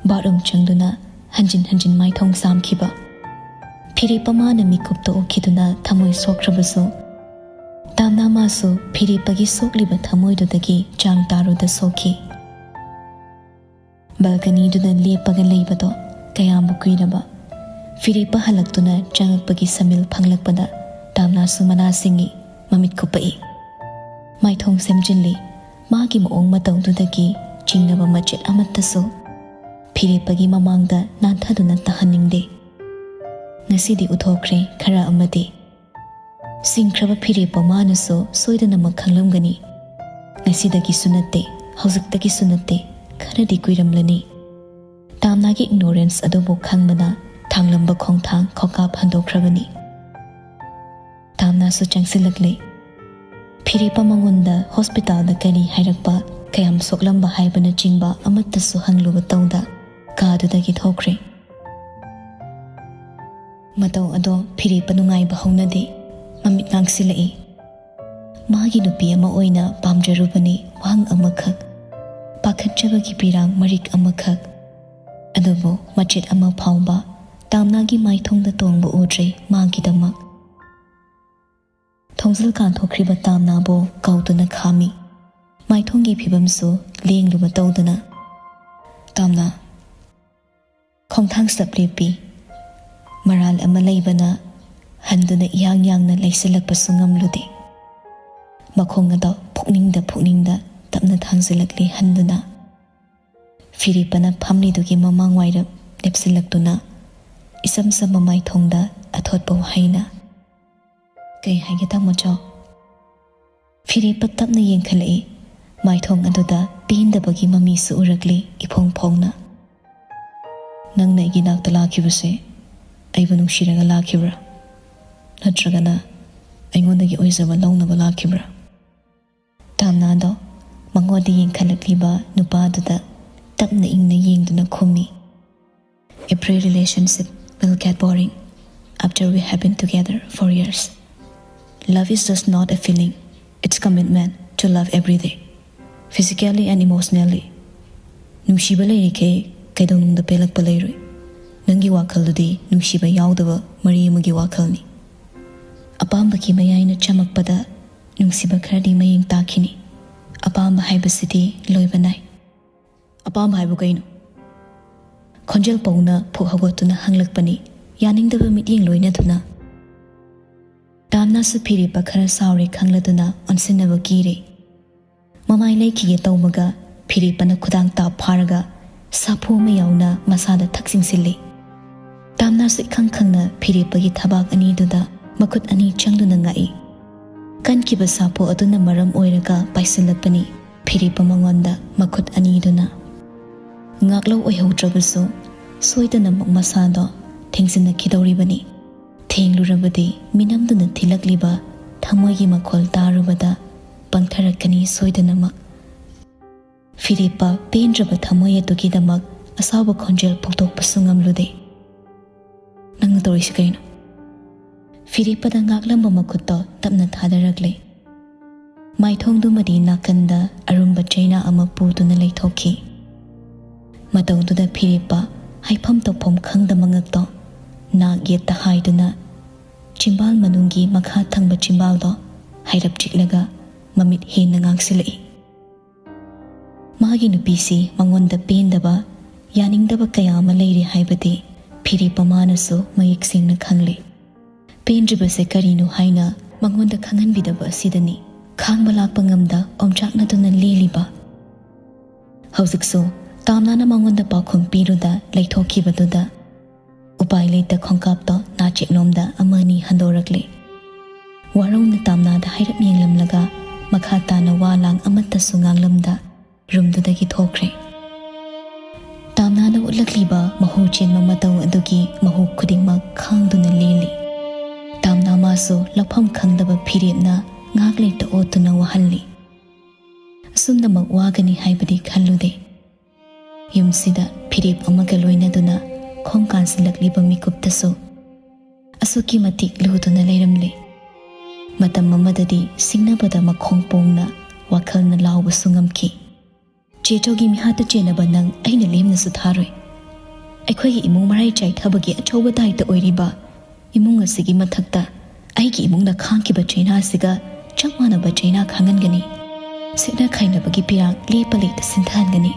ꯕꯥꯠꯔꯨꯝ ꯆꯪꯗꯨꯅ ꯍꯟꯖꯤꯟ ꯍꯟꯖꯤꯟ ꯃꯥꯏꯊꯣꯡ ꯆꯥꯝꯈꯤꯕ꯫ ꯐꯤꯔꯦꯞꯄ ꯃꯥꯅ ꯃꯤꯀꯨꯞꯇ ꯎꯈꯤꯗꯨꯅ ꯊꯃꯣꯏ ꯁꯣꯛꯈ꯭ꯔꯕꯁꯨ, ꯇꯥꯝꯅꯥ ꯃꯥꯁꯨ ꯐꯤꯔꯦꯞꯄꯒꯤ ꯁꯣꯛꯂꯤꯕ ꯊꯃꯣꯏꯗꯨꯗꯒꯤ ꯆꯥꯡ ꯇꯥꯔꯨꯗ ꯁꯣꯛꯈꯤ꯫ ꯕꯜꯀꯅꯤꯗꯨꯗ ꯂꯦꯞꯄꯒ ꯂꯩꯕꯗꯣ ꯀꯌꯥꯝꯕꯨ ꯀꯨꯏꯔꯕ꯫ ꯐꯤꯔꯦꯞꯄ ꯍꯜꯂꯛꯇꯨꯅ ꯆꯪꯉꯛꯄꯒꯤ ꯁꯃꯤꯜ ꯐꯪꯂꯛꯄꯗ ꯇꯥꯝꯅꯥꯁꯨ ꯃꯅꯥ ꯁꯤꯡꯉꯤ, ꯃꯃꯤꯠ ꯀꯨꯞꯄꯛꯏ꯫ ꯃꯥꯏꯊꯣꯡ ꯁꯦꯝꯖꯤꯜꯂꯤ꯫ ꯃꯥꯒꯤ ꯃꯑꯣꯡ ꯃꯇꯧꯗꯨꯗꯒꯤ ꯆꯤꯡꯅꯕ ꯃꯆꯦꯠ ꯑꯃꯠꯇꯁꯨ ꯐꯤꯔꯦꯞꯄꯒꯤ ꯃꯃꯥꯡꯗ ꯅꯥꯟꯊꯗꯨꯅ ꯇꯥꯍꯟꯅꯤꯡꯗꯦ꯫ ꯉꯁꯤꯗꯤ ꯎꯠꯊꯣꯛꯈ꯭ꯔꯦ ꯈꯔ ꯑꯃꯗꯤ꯫ ꯁꯤꯡꯈ꯭ꯔꯕ ꯐꯤꯔꯦꯞꯄ ꯃꯥꯅꯁꯨ ꯁꯣꯏꯗꯅꯃꯛ ꯈꯪꯂꯝꯒꯅꯤ꯫ ꯉꯁꯤꯗꯒꯤꯁꯨ ꯅꯠꯇꯦ, ꯍꯧꯖꯤꯛꯇꯒꯤꯁꯨ ꯅꯠꯇꯦ, ꯈꯔꯗꯤ ꯀꯨꯏꯔꯝꯂꯅꯤ꯫ ꯇꯥꯝꯅꯥꯒꯤ ignorance ꯑꯗꯨꯕꯨ ꯈꯪꯕꯅ ꯊꯥꯡꯂꯝꯕ ꯈꯣꯡꯊꯥꯡ ꯈꯣꯡꯀꯥꯞ ꯍꯟꯗꯣꯛꯈ꯭ꯔꯕꯅꯤ꯫ ꯇꯥꯝꯅꯥꯁꯨ ꯆꯪꯁꯤꯜꯂꯛꯂꯦ꯫ ꯐꯤꯔꯦꯞꯄ ꯃꯉꯣꯟꯗ ꯍꯣꯁꯄꯤꯇꯥꯜꯗ ꯀꯔꯤ ꯍꯥꯏꯔꯛꯄ, ꯀꯌꯥꯝ ꯁꯣꯛꯂꯝꯕ ꯍꯥꯏꯕꯅꯆꯤꯡꯕ ꯑꯃꯠꯇꯁꯨ ꯍꯪꯂꯨꯕ ꯇꯧꯗ ꯀꯥꯗꯨꯗꯒꯤ ꯊꯣꯛꯈ꯭ꯔꯦ꯫ ꯃꯇꯧ ꯑꯗꯣ ꯐꯤꯔꯦꯞꯄ ꯅꯨꯡꯉꯥꯏꯕ ꯍꯧꯅꯗꯦ꯫ ꯃꯃꯤꯠ ꯉꯥꯡꯁꯤꯜꯂꯛꯏ꯫ ꯃꯥꯒꯤ ꯅꯨꯄꯤ ꯑꯃ ꯑꯣꯏꯅ ꯄꯥꯝꯖꯔꯨꯕꯅꯤ ꯋꯥꯍꯪ ꯑꯃꯈꯛ, ꯄꯥꯈꯠꯆꯕꯒꯤ ꯄꯤꯔꯥꯡ ꯃꯔꯤꯛ ꯑꯃꯈꯛ꯫ ꯑꯗꯨꯕꯨ ꯃꯆꯦꯠ ꯑꯃ ꯐꯥꯎꯕ ꯇꯥꯝꯅꯥꯒꯤ ꯃꯥꯏꯊꯣꯡꯗ ꯇꯣꯡꯕ ꯎꯗ꯭ꯔꯦ ꯃꯥꯒꯤꯗꯃꯛ꯫ ꯊꯣꯡꯖꯤꯜ ꯀꯥꯟꯊꯣꯛꯈ꯭ꯔꯤꯕ ꯇꯥꯝꯅꯥꯕꯨ ꯀꯧꯗꯨꯅ ꯈꯥꯝꯃꯤ꯫ ꯃꯥꯏꯊꯣꯡꯒꯤ ꯐꯤꯕꯝꯁꯨ ꯂꯦꯡꯂꯨꯕ ꯇꯧꯗꯅ꯫ ꯇꯥꯝꯅꯥ꯫ ꯈꯣꯡꯊꯥꯡ ꯁꯞ ꯂꯦꯞꯄꯤ꯫ ꯃꯔꯥꯜ ꯑꯃ ꯂꯩꯕꯅ ꯍꯟꯗꯨꯅ ꯏꯌꯥꯡ ꯌꯥꯡꯅ ꯂꯩꯁꯤꯜꯂꯛꯄꯁꯨ ꯉꯝꯂꯨꯗꯦ꯫ ꯃꯈꯣꯡ ꯑꯗꯣ ꯄꯨꯛꯅꯤꯡꯗ ꯄꯨꯛꯅꯤꯡꯗ ꯇꯞꯅ ꯊꯥꯡꯖꯤꯜꯂꯛꯂꯤ ꯍꯟꯗꯨꯅ꯫ ꯐꯤꯔꯦꯞꯄꯅ ꯐꯝꯂꯤꯗꯨꯒꯤ ꯃꯃꯥꯡ ꯋꯥꯏꯔꯞ ꯂꯦꯞꯁꯤꯜꯂꯛꯇꯨꯅ ꯏꯁꯝ ꯁꯝꯕ ꯃꯥꯏꯊꯣꯡꯗ ꯑꯊꯣꯠꯄ ꯋꯥꯍꯩꯅ, "ꯀꯩ ꯍꯥꯏꯒꯦ ꯇꯥꯃꯣꯆꯧ?" ꯐꯤꯔꯦꯞꯄ ꯇꯞꯅ ꯌꯦꯡꯈꯠꯂꯛꯏ꯫ ꯃꯥꯏꯊꯣꯡ ꯑꯗꯨꯗ ꯄꯦꯟꯗꯕꯒꯤ ꯃꯃꯤꯁꯨ ꯎꯔꯛꯂꯤ ꯏꯐꯣꯡ ꯐꯣꯡꯅ꯫ "ꯅꯪꯅ ꯑꯩꯒꯤ ꯅꯥꯛꯇ ꯂꯥꯛꯈꯤꯕꯁꯦ ꯑꯩꯕꯨ ꯅꯨꯡꯁꯤꯔꯒ ꯂꯥꯛꯈꯤꯕ꯭ꯔꯥ? ꯅꯠꯇ꯭ꯔꯒꯅ ꯑꯩꯉꯣꯟꯗꯒꯤ ꯑꯣꯏꯖꯕ ꯂꯧꯅꯕ ꯂꯥꯛꯈꯤꯕ꯭ꯔꯥ?" ꯇꯥꯝꯅꯥꯗꯣ ꯃꯉꯣꯟꯗ ꯌꯦꯡꯈꯠꯂꯛꯂꯤꯕ ꯅꯨꯄꯥꯗꯨꯗ ꯇꯞꯅ ꯏꯪꯅ ꯌꯦꯡꯗꯨꯅ ꯈꯨꯝꯃꯤ꯫ "Every relationship will get boring after we have been together for years. Love is just not a feeling, it's commitment to love every day, physically and emotionally. ꯅꯨꯡꯁꯤꯕ ꯂꯩꯔꯤꯈꯩ ꯀꯩꯗꯧꯅꯨꯡꯗ ꯄꯦꯜꯂꯛꯄ ꯂꯩꯔꯣꯏ꯫ ꯅꯪꯒꯤ ꯋꯥꯈꯜꯗꯨꯗꯤ ꯅꯨꯡꯁꯤꯕ ꯌꯥꯎꯗꯕ ꯃꯔꯤ ꯑꯃꯒꯤ ꯋꯥꯈꯜꯅꯤ꯫ ꯑꯄꯥꯝꯕꯒꯤ ꯃꯌꯥꯏꯅ ꯆꯝꯃꯛꯄꯗ ꯅꯨꯡꯁꯤꯕ ꯈꯔꯗꯤ ꯃꯌꯦꯡ ꯇꯥꯈꯤꯅꯤ꯫ ꯑꯄꯥꯝꯕ ꯍꯥꯏꯕꯁꯤꯗꯤ ꯂꯣꯏꯕ ꯅꯥꯏ꯫" "ꯑꯄꯥꯝꯕ ꯍꯥꯏꯕꯨ ꯀꯩꯅꯣ?" ꯈꯣꯟꯖꯦꯜ ꯄꯧꯅ ꯐꯨꯛ ꯍꯧꯒꯠꯇꯨꯅ ꯍꯪꯂꯛꯄꯅꯤ, ꯌꯥꯅꯤꯡꯗꯕ ꯃꯤꯠꯌꯦꯡ ꯂꯣꯏꯅꯗꯨꯅ꯫ ꯇꯥꯝꯅꯥꯁꯨ ꯐꯤꯔꯦꯞꯄ ꯈꯔ ꯁꯥꯎꯔꯦ ꯈꯪꯂꯗꯨꯅ ꯑꯣꯟꯁꯤꯟꯅꯕ ꯀꯤꯔꯦ꯫ ꯃꯃꯥꯏ ꯂꯩꯈꯤꯒꯦ ꯇꯧꯕꯒ ꯐꯤꯔꯦꯞꯄꯅ ꯈꯨꯗꯥꯡ ꯇꯥꯞ ꯐꯥꯔꯒ ꯁꯥꯐꯨ ꯑꯃ ꯌꯥꯎꯅ ꯃꯁꯥꯗ ꯊꯛ ꯆꯤꯡꯁꯤꯜꯂꯤ꯫ ꯇꯥꯝꯅꯥꯁꯨ ꯏꯈꯪ ꯈꯪꯅ ꯐꯤꯔꯦꯞꯄꯒꯤ ꯊꯕꯥꯛ ꯑꯅꯤꯗꯨꯗ ꯃꯈꯨꯠ ꯑꯅꯤ ꯆꯪꯗꯨꯅ ꯉꯥꯛꯏ꯫ ꯀꯟꯈꯤꯕ ꯁꯥꯐꯨ ꯑꯗꯨꯅ ꯃꯔꯝ ꯑꯣꯏꯔꯒ ꯄꯥꯏꯁꯤꯜꯂꯛꯄꯅꯤ ꯐꯤꯔꯦꯞꯄ ꯃꯉꯣꯟꯗ ꯃꯈꯨꯠ ꯑꯅꯤꯗꯨꯅ꯫ ꯉꯥꯛꯂꯧ ꯑꯣꯏꯍꯧꯗ꯭ꯔꯕꯁꯨ ꯁꯣꯏꯗꯅꯃꯛ ꯃꯁꯥꯗꯣ ꯊꯦꯡꯖꯤꯟꯅꯈꯤꯗꯧꯔꯤꯕꯅꯤ꯫ ꯊꯦꯡꯂꯨꯔꯕꯗꯤ ꯃꯤꯅꯝꯗꯨꯅ ꯊꯤꯜꯂꯛꯂꯤꯕ ꯊꯃꯣꯏꯒꯤ ꯃꯈꯣꯜ ꯇꯥꯔꯨꯕꯗ ꯄꯪꯊꯔꯛꯀꯅꯤ ꯁꯣꯏꯗꯅꯃꯛ꯫ ꯐꯤꯔꯦꯞꯄ ꯄꯦꯟꯗ꯭ꯔꯕ ꯊꯃꯣꯏ ꯑꯗꯨꯒꯤꯗꯃꯛ ꯑꯁꯥꯎꯕ ꯈꯣꯟꯖꯦꯜ ꯐꯣꯡꯗꯣꯛꯄꯁꯨ ꯉꯝꯂꯨꯗꯦ꯫ "ꯅꯪꯅ ꯇꯧꯔꯤꯁꯤ ꯀꯩꯅꯣ?" ꯐꯤꯔꯦꯞꯄꯗ ꯉꯥꯛꯂꯝꯕ ꯃꯈꯨꯠꯇꯣ ꯇꯞꯅ ꯊꯥꯗꯔꯛꯂꯦ꯫ ꯃꯥꯏꯊꯣꯡꯗꯨꯃꯗꯤ ꯅꯥꯀꯟꯗ ꯑꯔꯨꯝꯕ ꯆꯩꯅꯥ ꯑꯃ ꯄꯨꯗꯨꯅ ꯂꯩꯊꯣꯛꯈꯤ꯫ ꯃꯇꯧꯗꯨꯗ ꯐꯤꯔꯦꯞꯄ ꯍꯥꯏꯐꯝ ꯇꯧꯐꯝ ꯈꯪꯗ ꯃꯉꯛꯇꯣ ꯅꯥꯛ ꯌꯦꯠꯇ ꯍꯥꯏꯗꯨꯅ ꯆꯤꯝꯕꯥꯜ ꯃꯅꯨꯡꯒꯤ ꯃꯈꯥ ꯊꯪꯕ ꯆꯤꯝꯕꯥꯜꯗꯣ ꯍꯥꯏꯔꯞ ꯆꯤꯛꯂꯒ ꯃꯃꯤꯠ ꯍꯦꯟꯅ ꯉꯥꯡꯁꯤꯜꯂꯛꯏ꯫ ꯃꯥꯒꯤ ꯅꯨꯄꯤꯁꯤ ꯃꯉꯣꯟꯗ ꯄꯦꯟꯗꯕ, ꯌꯥꯅꯤꯡꯗꯕ ꯀꯌꯥ ꯑꯃ ꯂꯩꯔꯤ ꯍꯥꯏꯕꯗꯤ ꯐꯤꯔꯦꯞꯄ ꯃꯥꯅꯁꯨ ꯃꯌꯦꯛ ꯁꯦꯡꯅ ꯈꯪꯂꯤ꯫ ꯄꯦꯟꯗ꯭ꯔꯤꯕꯁꯦ ꯀꯔꯤꯅꯣ ꯍꯥꯏꯅ ꯃꯉꯣꯟꯗ ꯈꯪꯍꯟꯕꯤꯗꯕ ꯑꯁꯤꯗꯅꯤ ꯈꯥꯡꯕ ꯂꯥꯛꯄ ꯉꯝꯗ ꯑꯣꯝꯆꯥꯛꯅꯗꯨꯅ ꯂꯦꯜꯂꯤꯕ꯫ ꯍꯧꯖꯤꯛꯁꯨ ꯇꯥꯝꯅꯥꯅ ꯃꯉꯣꯟꯗ ꯄꯥꯎꯈꯨꯝ ꯄꯤꯔꯨꯗ ꯂꯩꯊꯣꯛꯈꯤꯕꯗꯨꯗ ꯎꯄꯥꯏ ꯂꯩꯇ ꯈꯣꯡꯀꯥꯞꯇꯣ ꯅꯥꯆꯦꯛꯂꯣꯝꯗ ꯑꯃ ꯑꯅꯤ ꯍꯟꯗꯣꯔꯛꯂꯦ꯫ ꯋꯥꯔꯧꯅ ꯇꯥꯝꯅꯥꯗ ꯍꯥꯏꯔꯞ ꯌꯦꯡꯂꯝꯂꯒ ꯃꯈꯥ ꯇꯥꯅ ꯋꯥ ꯂꯥꯡ ꯑꯃꯠꯇꯁꯨ ꯉꯥꯡꯂꯝꯗ ꯔꯨꯝꯗꯨꯗꯒꯤ ꯊꯣꯛꯈ꯭ꯔꯦ꯫ ꯇꯥꯝꯅꯥꯅ ꯎꯠꯂꯛꯂꯤꯕ ꯃꯍꯨ ꯆꯦꯟꯕ ꯃꯇꯧ ꯑꯗꯨꯒꯤ ꯃꯍꯨ ꯈꯨꯗꯤꯡꯃꯛ ꯈꯥꯡꯗꯨꯅ ꯂꯦꯜꯂꯤ꯫ ꯇꯥꯝꯅꯥ ꯃꯥꯁꯨ ꯂꯧꯐꯝ ꯈꯪꯗꯕ ꯐꯤꯔꯦꯞꯅ ꯉꯥꯏꯍꯥꯛ ꯂꯩꯇ ꯑꯣꯠꯇꯨꯅ ꯋꯥꯍꯜꯂꯤ꯫ ꯑꯁꯨꯝꯅꯃꯛ ꯋꯥꯒꯅꯤ ꯍꯥꯏꯕꯗꯤ ꯈꯜꯂꯨꯗꯦ꯫ ꯌꯨꯝꯁꯤꯗ ꯐꯤꯔꯦꯞ ꯑꯃꯒ ꯂꯣꯏꯅꯗꯨꯅ ꯈꯣꯡ ꯀꯥꯟꯁꯤꯜꯂꯛꯂꯤꯕ ꯃꯤꯀꯨꯞꯇꯁꯨ ꯑꯁꯨꯛꯀꯤ ꯃꯇꯤꯛ ꯂꯨꯗꯨꯅ ꯂꯩꯔꯝꯂꯦ꯫ ꯃꯇꯝ ꯑꯃꯗꯗꯤ ꯁꯤꯡꯅꯕꯗ ꯃꯈꯣꯡ ꯄꯣꯡꯅ ꯋꯥꯈꯜꯅ ꯂꯥꯎꯕꯁꯨ ꯉꯝꯈꯤ꯫ "ꯆꯦ ꯆꯧꯒꯤ ꯃꯤꯍꯥꯠꯇ ꯆꯦꯟꯅꯕ ꯅꯪ ꯑꯩꯅ ꯂꯦꯝꯅꯁꯨ ꯊꯥꯔꯣꯏ꯫ ꯑꯩꯈꯣꯏꯒꯤ ꯏꯃꯨꯡ ꯃꯔꯥꯏ ꯆꯥꯏꯊꯕꯒꯤ ꯑꯆꯧꯕ ꯗꯥꯏꯇ ꯑꯣꯏꯔꯤꯕ ꯏꯃꯨꯡ ꯑꯁꯤꯒꯤ ꯃꯊꯛꯇ ꯑꯩꯒꯤ ꯏꯃꯨꯡꯅ ꯈꯥꯡꯈꯤꯕ ꯆꯩꯅꯥ ꯑꯁꯤꯒ ꯆꯞ ꯃꯥꯟꯅꯕ ꯆꯩꯅꯥ ꯈꯥꯡꯍꯟꯒꯅꯤ꯫ ꯁꯦꯠꯅ ꯈꯥꯏꯅꯕꯒꯤ ꯄꯤꯔꯥꯡ ꯂꯦꯞꯄ ꯂꯩꯇ ꯁꯤꯟꯊꯍꯟꯒꯅꯤ꯫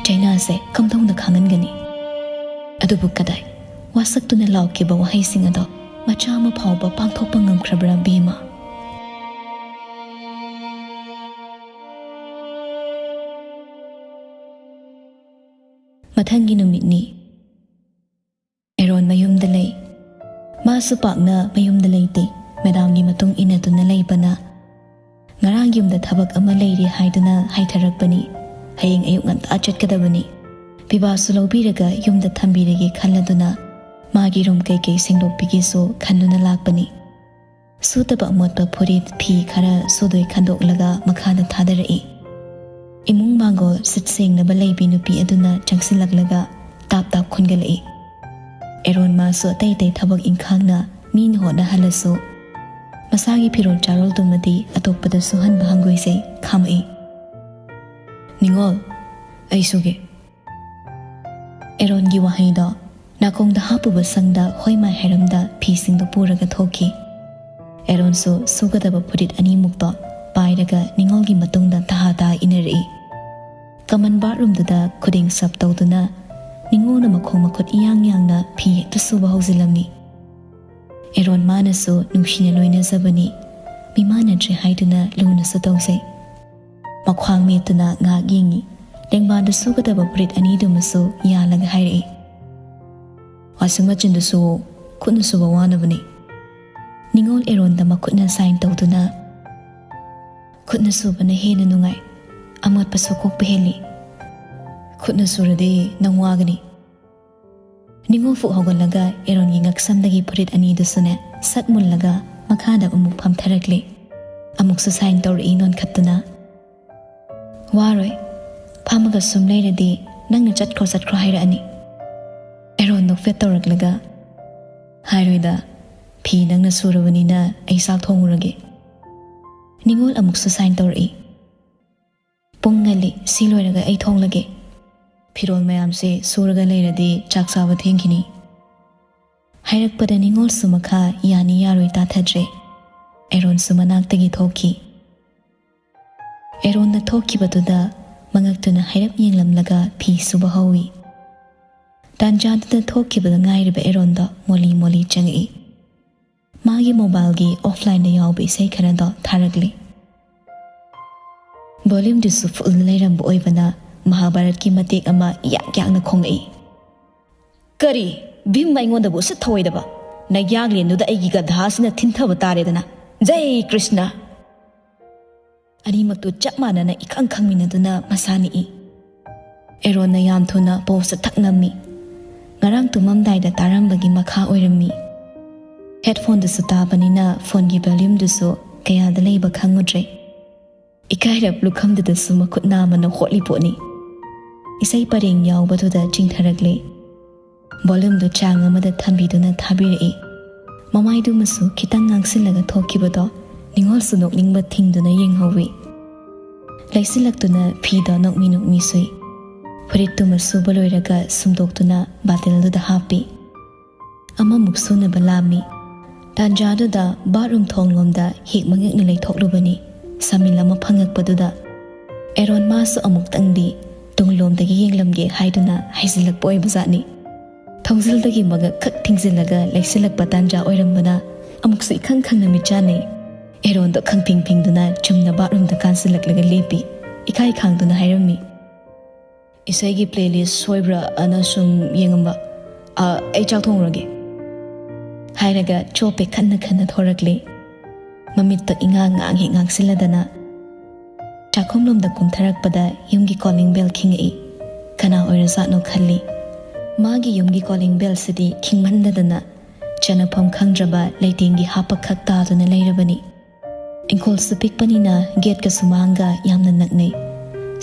ꯆꯩꯅꯥꯁꯦ ꯀꯝꯗꯧꯅ ꯈꯥꯡꯍꯟꯒꯅꯤ?" ꯑꯗꯨꯕꯨ ꯀꯗꯥꯏ, ꯋꯥꯁꯛꯇꯨꯅ ꯂꯥꯎꯈꯤꯕ ꯋꯥꯍꯩꯁꯤꯡ ꯑꯗꯣ ꯃꯆꯥ ꯑꯃ ꯐꯥꯎꯕ ꯄꯥꯡꯊꯣꯛꯄ ꯉꯝꯈ꯭ꯔꯕ꯭ꯔꯥ ꯕꯦꯝꯃ? ꯃꯊꯪꯒꯤ ꯅꯨꯃꯤꯠꯅꯤ꯫ ꯑꯦꯔꯣꯟ ꯃꯌꯨꯝꯗ ꯂꯩ꯫ ꯃꯥꯁꯨ ꯄꯥꯛꯅ ꯃꯌꯨꯝꯗ ꯂꯩꯇꯦ꯫ ꯃꯦꯗꯥꯝꯒꯤ ꯃꯇꯨꯡ ꯏꯟꯅꯗꯨꯅ ꯂꯩꯕꯅ ꯉꯔꯥꯡ ꯌꯨꯝꯗ ꯊꯕꯛ ꯑꯃ ꯂꯩꯔꯤ ꯍꯥꯏꯗꯨꯅ ꯍꯥꯏꯊꯔꯛꯄꯅꯤ꯫ ꯍꯌꯦꯡ ꯑꯌꯨꯛ ꯉꯟꯇꯥ ꯆꯠꯀꯗꯕꯅꯤ꯫ ꯄꯤꯕꯥꯁꯨ ꯂꯧꯕꯤꯔꯒ ꯌꯨꯝꯗ ꯊꯝꯕꯤꯔꯒꯦ ꯈꯜꯂꯗꯨꯅ ꯃꯥꯒꯤ ꯔꯨꯝ ꯀꯩꯀꯩ ꯁꯦꯡꯗꯣꯛꯄꯤꯒꯦꯁꯨ ꯈꯟꯗꯨꯅ ꯂꯥꯛꯄꯅꯤ꯫ ꯁꯨꯗꯕ ꯑꯃꯣꯠꯄ ꯐꯨꯔꯤꯠ ꯐꯤ ꯈꯔ ꯁꯨꯗꯣꯏ ꯈꯟꯗꯣꯛꯂꯒ ꯃꯈꯥꯗ ꯊꯥꯗꯔꯛꯏ꯫ ꯏꯃꯨꯡ ꯃꯥꯡꯒꯣꯜ ꯁꯤꯠ ꯁꯦꯡꯅꯕ ꯂꯩꯕꯤ ꯅꯨꯄꯤ ꯑꯗꯨꯅ ꯆꯪꯁꯤꯜꯂꯛꯂꯒ ꯇꯥꯞ ꯇꯥꯞ ꯈꯨꯟꯒꯠꯂꯛꯏ꯫ ꯑꯦꯔꯣꯟ ꯃꯥꯁꯨ ꯑꯇꯩ ꯑꯇꯩ ꯊꯕꯛ ꯏꯪꯈꯥꯡꯅ ꯃꯤꯅ ꯍꯣꯠꯅꯍꯜꯂꯁꯨ ꯃꯁꯥꯒꯤ ꯐꯤꯔꯣꯜ ꯆꯥꯔꯣꯜꯗꯨꯃꯗꯤ ꯑꯇꯣꯞꯄꯗ ꯁꯨꯍꯟꯕ ꯍꯪꯒꯣꯏꯖꯩ, ꯈꯥꯝꯃꯛꯏ꯫ "ꯅꯤꯉꯣꯜ, ꯑꯩ ꯁꯨꯒꯦ꯫" ꯑꯦꯔꯣꯟꯒꯤ ꯋꯥꯍꯩꯗꯣ ꯅꯥꯀꯣꯡꯗ ꯍꯥꯞꯄꯨꯕ ꯁꯪꯗ ꯍꯣꯏ ꯃꯥꯏ ꯍꯥꯏꯔꯝꯗ ꯐꯤꯁꯤꯡꯗꯨ ꯄꯨꯔꯒ ꯊꯣꯛꯈꯤ꯫ ꯑꯦꯔꯣꯟꯁꯨ ꯁꯨꯒꯗꯕ ꯐꯨꯔꯤꯠ ꯑꯅꯤꯃꯨꯛꯇꯣ ꯄꯥꯏꯔꯒ ꯅꯤꯉꯣꯜꯒꯤ ꯃꯇꯨꯡꯗ ꯇꯍꯥ ꯇꯍꯥ ꯏꯟꯅꯔꯛꯏ꯫ ꯀꯃꯟ ꯕꯥꯠꯔꯨꯝꯗꯨꯗ ꯈꯨꯗꯦꯡ ꯁꯞ ꯇꯧꯗꯨꯅ ꯅꯤꯉꯣꯜꯅ ꯃꯈꯣꯡ ꯃꯈꯨꯠ ꯏꯌꯥꯡ ꯌꯥꯡꯅ ꯐꯤ ꯍꯦꯛꯇ ꯁꯨꯕ ꯍꯧꯖꯤꯜꯂꯝꯃꯤ꯫ ꯑꯦꯔꯣꯟ ꯃꯥꯅꯁꯨ ꯅꯨꯡꯁꯤꯅ ꯂꯣꯏꯅꯖꯕꯅꯤ, ꯃꯤꯃꯥꯟꯅꯗ꯭ꯔꯦ ꯍꯥꯏꯗꯨꯅ ꯂꯨꯅꯁꯨ ꯇꯧꯖꯩ꯫ ꯃꯈ꯭ꯋꯥꯡ ꯃꯦꯠꯇꯨꯅ ꯉꯥꯏꯍꯥꯛ ꯌꯦꯡꯉꯤ꯫ ꯂꯦꯡꯕꯥꯟꯗ ꯁꯨꯒꯗꯕ ꯐꯨꯔꯤꯠ ꯑꯅꯤꯗꯨꯃꯁꯨ ꯌꯥꯜꯂꯒ ꯍꯥꯏꯔꯛꯏ, "ꯋꯥꯁꯤꯡ ꯃꯦꯆꯤꯟꯗ ꯁꯨꯋꯣ, ꯈꯨꯠꯅ ꯁꯨꯕ ꯋꯥꯅꯕꯅꯤ꯫" ꯅꯤꯉꯣꯜ ꯑꯦꯔꯣꯟꯗ ꯃꯈꯨꯠꯅ ꯁꯥꯏꯟ ꯇꯧꯗꯨꯅ, "ꯈꯨꯠꯅ ꯁꯨꯕꯅ ꯍꯦꯟꯅ ꯅꯨꯡꯉꯥꯏ, ꯑꯃꯣꯠꯄꯁꯨ ꯀꯣꯛꯄ ꯍꯦꯜꯂꯤ꯫ ꯈꯨꯠꯅ ꯁꯨꯔꯗꯤ ꯅꯪ ꯋꯥꯒꯅꯤ꯫" ꯅꯤꯉꯣꯜ ꯐꯨꯛ ꯍꯧꯒꯠꯂꯒ ꯑꯦꯔꯣꯟꯒꯤ ꯉꯛꯁꯝꯗꯒꯤ ꯐꯨꯔꯤꯠ ꯑꯅꯤꯗꯨꯁꯨꯅꯦ ꯁꯠ ꯃꯨꯜꯂꯒ ꯃꯈꯥꯗ ꯑꯃꯨꯛ ꯐꯝꯊꯔꯛꯂꯦ꯫ ꯑꯃꯨꯛꯁꯨ ꯁꯥꯏꯟ ꯇꯧꯔꯛꯏ ꯅꯣꯟꯈꯠꯇꯨꯅ, "ꯋꯥꯔꯣꯏ, ꯐꯝꯃꯒ ꯁꯨꯝ ꯂꯩꯔꯗꯤ ꯅꯪꯅ ꯆꯠꯈ꯭ꯔꯣ ꯆꯠꯈ꯭ꯔꯣ ꯍꯥꯏꯔꯛꯑꯅꯤ꯫" ꯑꯦꯔꯣꯟ ꯅꯣꯛꯐꯦꯠ ꯇꯧꯔꯛꯂꯒ, "ꯍꯥꯏꯔꯣꯏꯗ, ꯐꯤ ꯅꯪꯅ ꯁꯨꯔꯕꯅꯤꯅ ꯑꯩ ꯆꯥꯛ ꯊꯣꯡꯉꯨꯔꯒꯦ꯫" ꯅꯤꯉꯣꯜ ꯑꯃꯨꯛꯁꯨ ꯁꯥꯏꯟ ꯇꯧꯔꯛꯏ꯫ "ꯄꯨꯡ ꯉꯜꯂꯤ, ꯁꯤ ꯂꯣꯏꯔꯒ ꯑꯩ ꯊꯣꯡꯂꯒꯦ꯫ ꯐꯤꯔꯣꯜ ꯃꯌꯥꯝꯁꯦ ꯁꯨꯔꯒ ꯂꯩꯔꯗꯤ ꯆꯥꯛ ꯆꯥꯕ ꯊꯦꯡꯈꯤꯅꯤ꯫" ꯍꯥꯏꯔꯛꯄꯗ ꯅꯤꯉꯣꯜꯁꯨ ꯃꯈꯥ ꯌꯥꯅꯤ ꯌꯥꯔꯣꯏ ꯇꯥꯊꯗ꯭ꯔꯦ꯫ ꯑꯦꯔꯣꯟꯁꯨ ꯃꯅꯥꯛꯇꯒꯤ ꯊꯣꯛꯈꯤ꯫ ꯑꯦꯔꯣꯟꯅ ꯊꯣꯛꯈꯤꯕꯗꯨꯗ ꯃꯉꯛꯇꯨꯅ ꯍꯥꯏꯔꯞ ꯌꯦꯡꯂꯝꯂꯒ ꯐꯤ ꯁꯨꯕ ꯍꯧꯏ꯫ ꯇꯥꯟꯖꯥꯗꯨꯗ ꯊꯣꯛꯈꯤꯕꯗ ꯉꯥꯏꯔꯤꯕ ꯑꯦꯔꯣꯟꯗꯣ ꯃꯣꯂꯤ ꯃꯣꯂꯤ ꯆꯪꯉꯛꯏ꯫ ꯃꯥꯒꯤ ꯃꯣꯕꯥꯏꯜꯒꯤ ꯑꯣꯐꯂꯥꯏꯟꯗ ꯌꯥꯎꯕ ꯏꯁꯩ ꯈꯔꯗꯣ ꯊꯥꯔꯛꯂꯤ꯫ ꯚꯣꯂ꯭ꯌꯨꯝꯗꯨꯁꯨ ꯐꯨꯜ ꯂꯩꯔꯝꯕ ꯑꯣꯏꯕꯅ ꯃꯍꯥꯚꯥꯔꯠꯀꯤ ꯃꯇꯦꯛ ꯑꯃ ꯌꯥꯛ ꯌꯥꯛꯅ ꯈꯣꯡꯂꯛꯏ꯫ "ꯀꯔꯤ? ꯚꯤꯝ ꯑꯩꯉꯣꯟꯗꯕꯨ ꯎꯁꯤꯠ ꯊꯑꯣꯏꯗꯕ? ꯅꯌꯥꯛꯂꯦꯟꯗꯨꯗ ꯑꯩꯒꯤ ꯒꯙꯥꯁꯤꯅ ꯊꯤꯟꯊꯕ ꯇꯥꯔꯦꯗꯅ꯫ ꯖꯩ ꯀ꯭ꯔꯤꯁꯅ!" ꯑꯅꯤꯃꯛꯇꯨ ꯆꯞ ꯃꯥꯟꯅꯅ ꯏꯈꯪ ꯈꯪꯃꯤꯟꯅꯗꯨꯅ ꯃꯁꯥ ꯅꯤꯛꯏ꯫ ꯑꯦꯔꯣꯟꯅ ꯌꯥꯝ ꯊꯨꯅ ꯄꯣꯁꯇ ꯊꯛ ꯅꯝꯃꯤ꯫ ꯉꯔꯥꯡ ꯇꯨꯝꯃꯝꯗꯥꯏꯗ ꯇꯥꯔꯝꯕꯒꯤ ꯃꯈꯥ ꯑꯣꯏꯔꯝꯃꯤ꯫ ꯍꯦꯠꯐꯣꯟꯗꯨꯁꯨ ꯇꯥꯕꯅꯤꯅ ꯐꯣꯟꯒꯤ ꯚꯣꯂ꯭ꯌꯨꯝꯗꯨꯁꯨ ꯀꯌꯥꯗ ꯂꯩꯕ ꯈꯪꯉꯨꯗ꯭ꯔꯦ꯫ ꯏꯀꯥꯏꯔꯞ ꯂꯨꯈꯝꯗꯨꯗꯁꯨ ꯃꯈꯨꯠ ꯅꯥꯝꯃꯅ ꯍꯣꯠꯂꯤ ꯄꯣꯠꯅꯤ꯫ ꯏꯁꯩ ꯄꯔꯦꯡ ꯌꯥꯎꯕꯗꯨꯗ ꯆꯤꯡꯊꯔꯛꯂꯦ꯫ ꯚꯣꯂ꯭ꯌꯨꯝꯗꯨ ꯆꯥꯡ ꯑꯃꯗ ꯊꯝꯕꯤꯗꯨꯅ ꯊꯥꯕꯤꯔꯛꯏ꯫ ꯃꯃꯥꯏꯗꯨꯃꯁꯨ ꯈꯤꯇꯪ ꯉꯥꯡꯁꯤꯜꯂꯒ ꯊꯣꯛꯈꯤꯕꯗꯣ ꯅꯤꯉꯣꯜꯁꯨ ꯅꯣꯛꯅꯤꯡꯕ ꯊꯤꯡꯗꯨꯅ ꯌꯦꯡꯍꯧꯋꯤ꯫ ꯂꯩꯁꯤꯜꯂꯛꯇꯨꯅ ꯐꯤꯗꯣ ꯅꯣꯛꯃꯤ ꯅꯣꯛꯃꯤ ꯁꯨꯏ꯫ ꯐꯨꯔꯤꯠꯇꯨꯃ ꯁꯨꯕ ꯂꯣꯏꯔꯒ ꯁꯨꯝꯗꯣꯛꯇꯨꯅ ꯕꯥꯇꯤꯜꯗꯨꯗ ꯍꯥꯞꯄꯤ꯫ ꯑꯃꯃꯨꯛ ꯁꯨꯅꯕ ꯂꯥꯝꯃꯤ꯫ ꯇꯥꯟꯖꯥꯗꯨꯗ ꯕꯥꯠꯔꯨꯝ ꯊꯣꯡꯂꯣꯝꯗ ꯍꯦꯛ ꯃꯉꯛꯅ ꯂꯩꯊꯣꯛꯂꯨꯕꯅꯤ꯫ ꯁꯃꯤꯜ ꯑꯃ ꯐꯪꯉꯛꯄꯗꯨꯗ ꯑꯦꯔꯣꯟ ꯃꯥꯁꯨ ꯑꯃꯨꯛꯇꯪꯗꯤ ꯇꯨꯡꯂꯣꯝꯗꯒꯤ ꯌꯦꯡꯂꯝꯒꯦ ꯍꯥꯏꯗꯨꯅ ꯍꯥꯏꯖꯤꯜꯂꯛꯄ ꯑꯣꯏꯕꯖꯥꯠꯅꯤ꯫ ꯊꯣꯡꯖꯤꯜꯗꯒꯤ ꯃꯉꯛ ꯈꯛ ꯊꯤꯡꯖꯤꯜꯂꯒ ꯂꯩꯁꯤꯜꯂꯛꯄ ꯇꯥꯟꯖꯥ ꯑꯣꯏꯔꯝꯕꯅ ꯑꯃꯨꯛꯁꯨ ꯏꯈꯪ ꯈꯪꯅ ꯃꯤꯠꯆꯥꯅꯩ꯫ ꯑꯦꯔꯣꯟꯗꯣ ꯈꯪꯐꯤꯡ ꯐꯤꯡꯗꯨꯅ ꯆꯨꯝꯅ ꯕꯥꯠꯔꯨꯝꯗ ꯀꯥꯟꯁꯤꯜꯂꯛꯂꯒ ꯂꯦꯞꯄꯤ꯫ ꯏꯀꯥꯏ ꯈꯥꯡꯗꯨꯅ ꯍꯥꯏꯔꯝꯃꯤ, "ꯏꯁꯩꯒꯤ ꯄ꯭ꯂꯦꯂꯤꯁ ꯁꯣꯏꯕ꯭ꯔꯥ ꯑꯅ ꯁꯨꯝ ꯌꯦꯡꯉꯝꯕ꯫ ꯑ, ꯑꯩ ꯆꯥꯛ ꯊꯣꯡꯉꯨꯔꯒꯦ," ꯍꯥꯏꯔꯒ ꯆꯣꯞꯄꯦ ꯈꯟꯅ ꯈꯟꯅ ꯊꯣꯔꯛꯂꯦ꯫ ꯃꯃꯤꯠꯇꯣ ꯏꯉꯥꯡ ꯉꯥꯡ ꯍꯦꯛ ꯉꯥꯡꯁꯤꯜꯂꯗꯅ꯫ ꯆꯥꯛꯈꯨꯝꯂꯣꯝꯗ ꯀꯨꯝꯊꯔꯛꯄꯗ ꯌꯨꯝꯒꯤ ꯀꯣꯂꯤꯡ ꯕꯦꯜ ꯈꯤꯡꯉꯛꯏ꯫ ꯀꯅꯥ ꯑꯣꯏꯔꯖꯥꯠꯅꯣ ꯈꯜꯂꯤ꯫ ꯃꯥꯒꯤ ꯌꯨꯝꯒꯤ ꯀꯣꯂꯤꯡ ꯕꯦꯜꯁꯤꯗꯤ ꯈꯤꯡꯃꯟꯗꯗꯅ ꯆꯅꯐꯝ ꯈꯪꯗ꯭ꯔꯕ ꯂꯩꯇꯦꯡꯒꯤ ꯍꯥꯞꯄ ꯈꯛ ꯇꯥꯗꯨꯅ ꯂꯩꯔꯕꯅꯤ꯫ ꯏꯪꯈꯣꯜꯁꯨ ꯄꯤꯛꯄꯅꯤꯅ ꯒꯦꯠꯀ ꯁꯨꯃꯥꯡꯒ ꯌꯥꯝꯅ ꯅꯛꯅꯩ꯫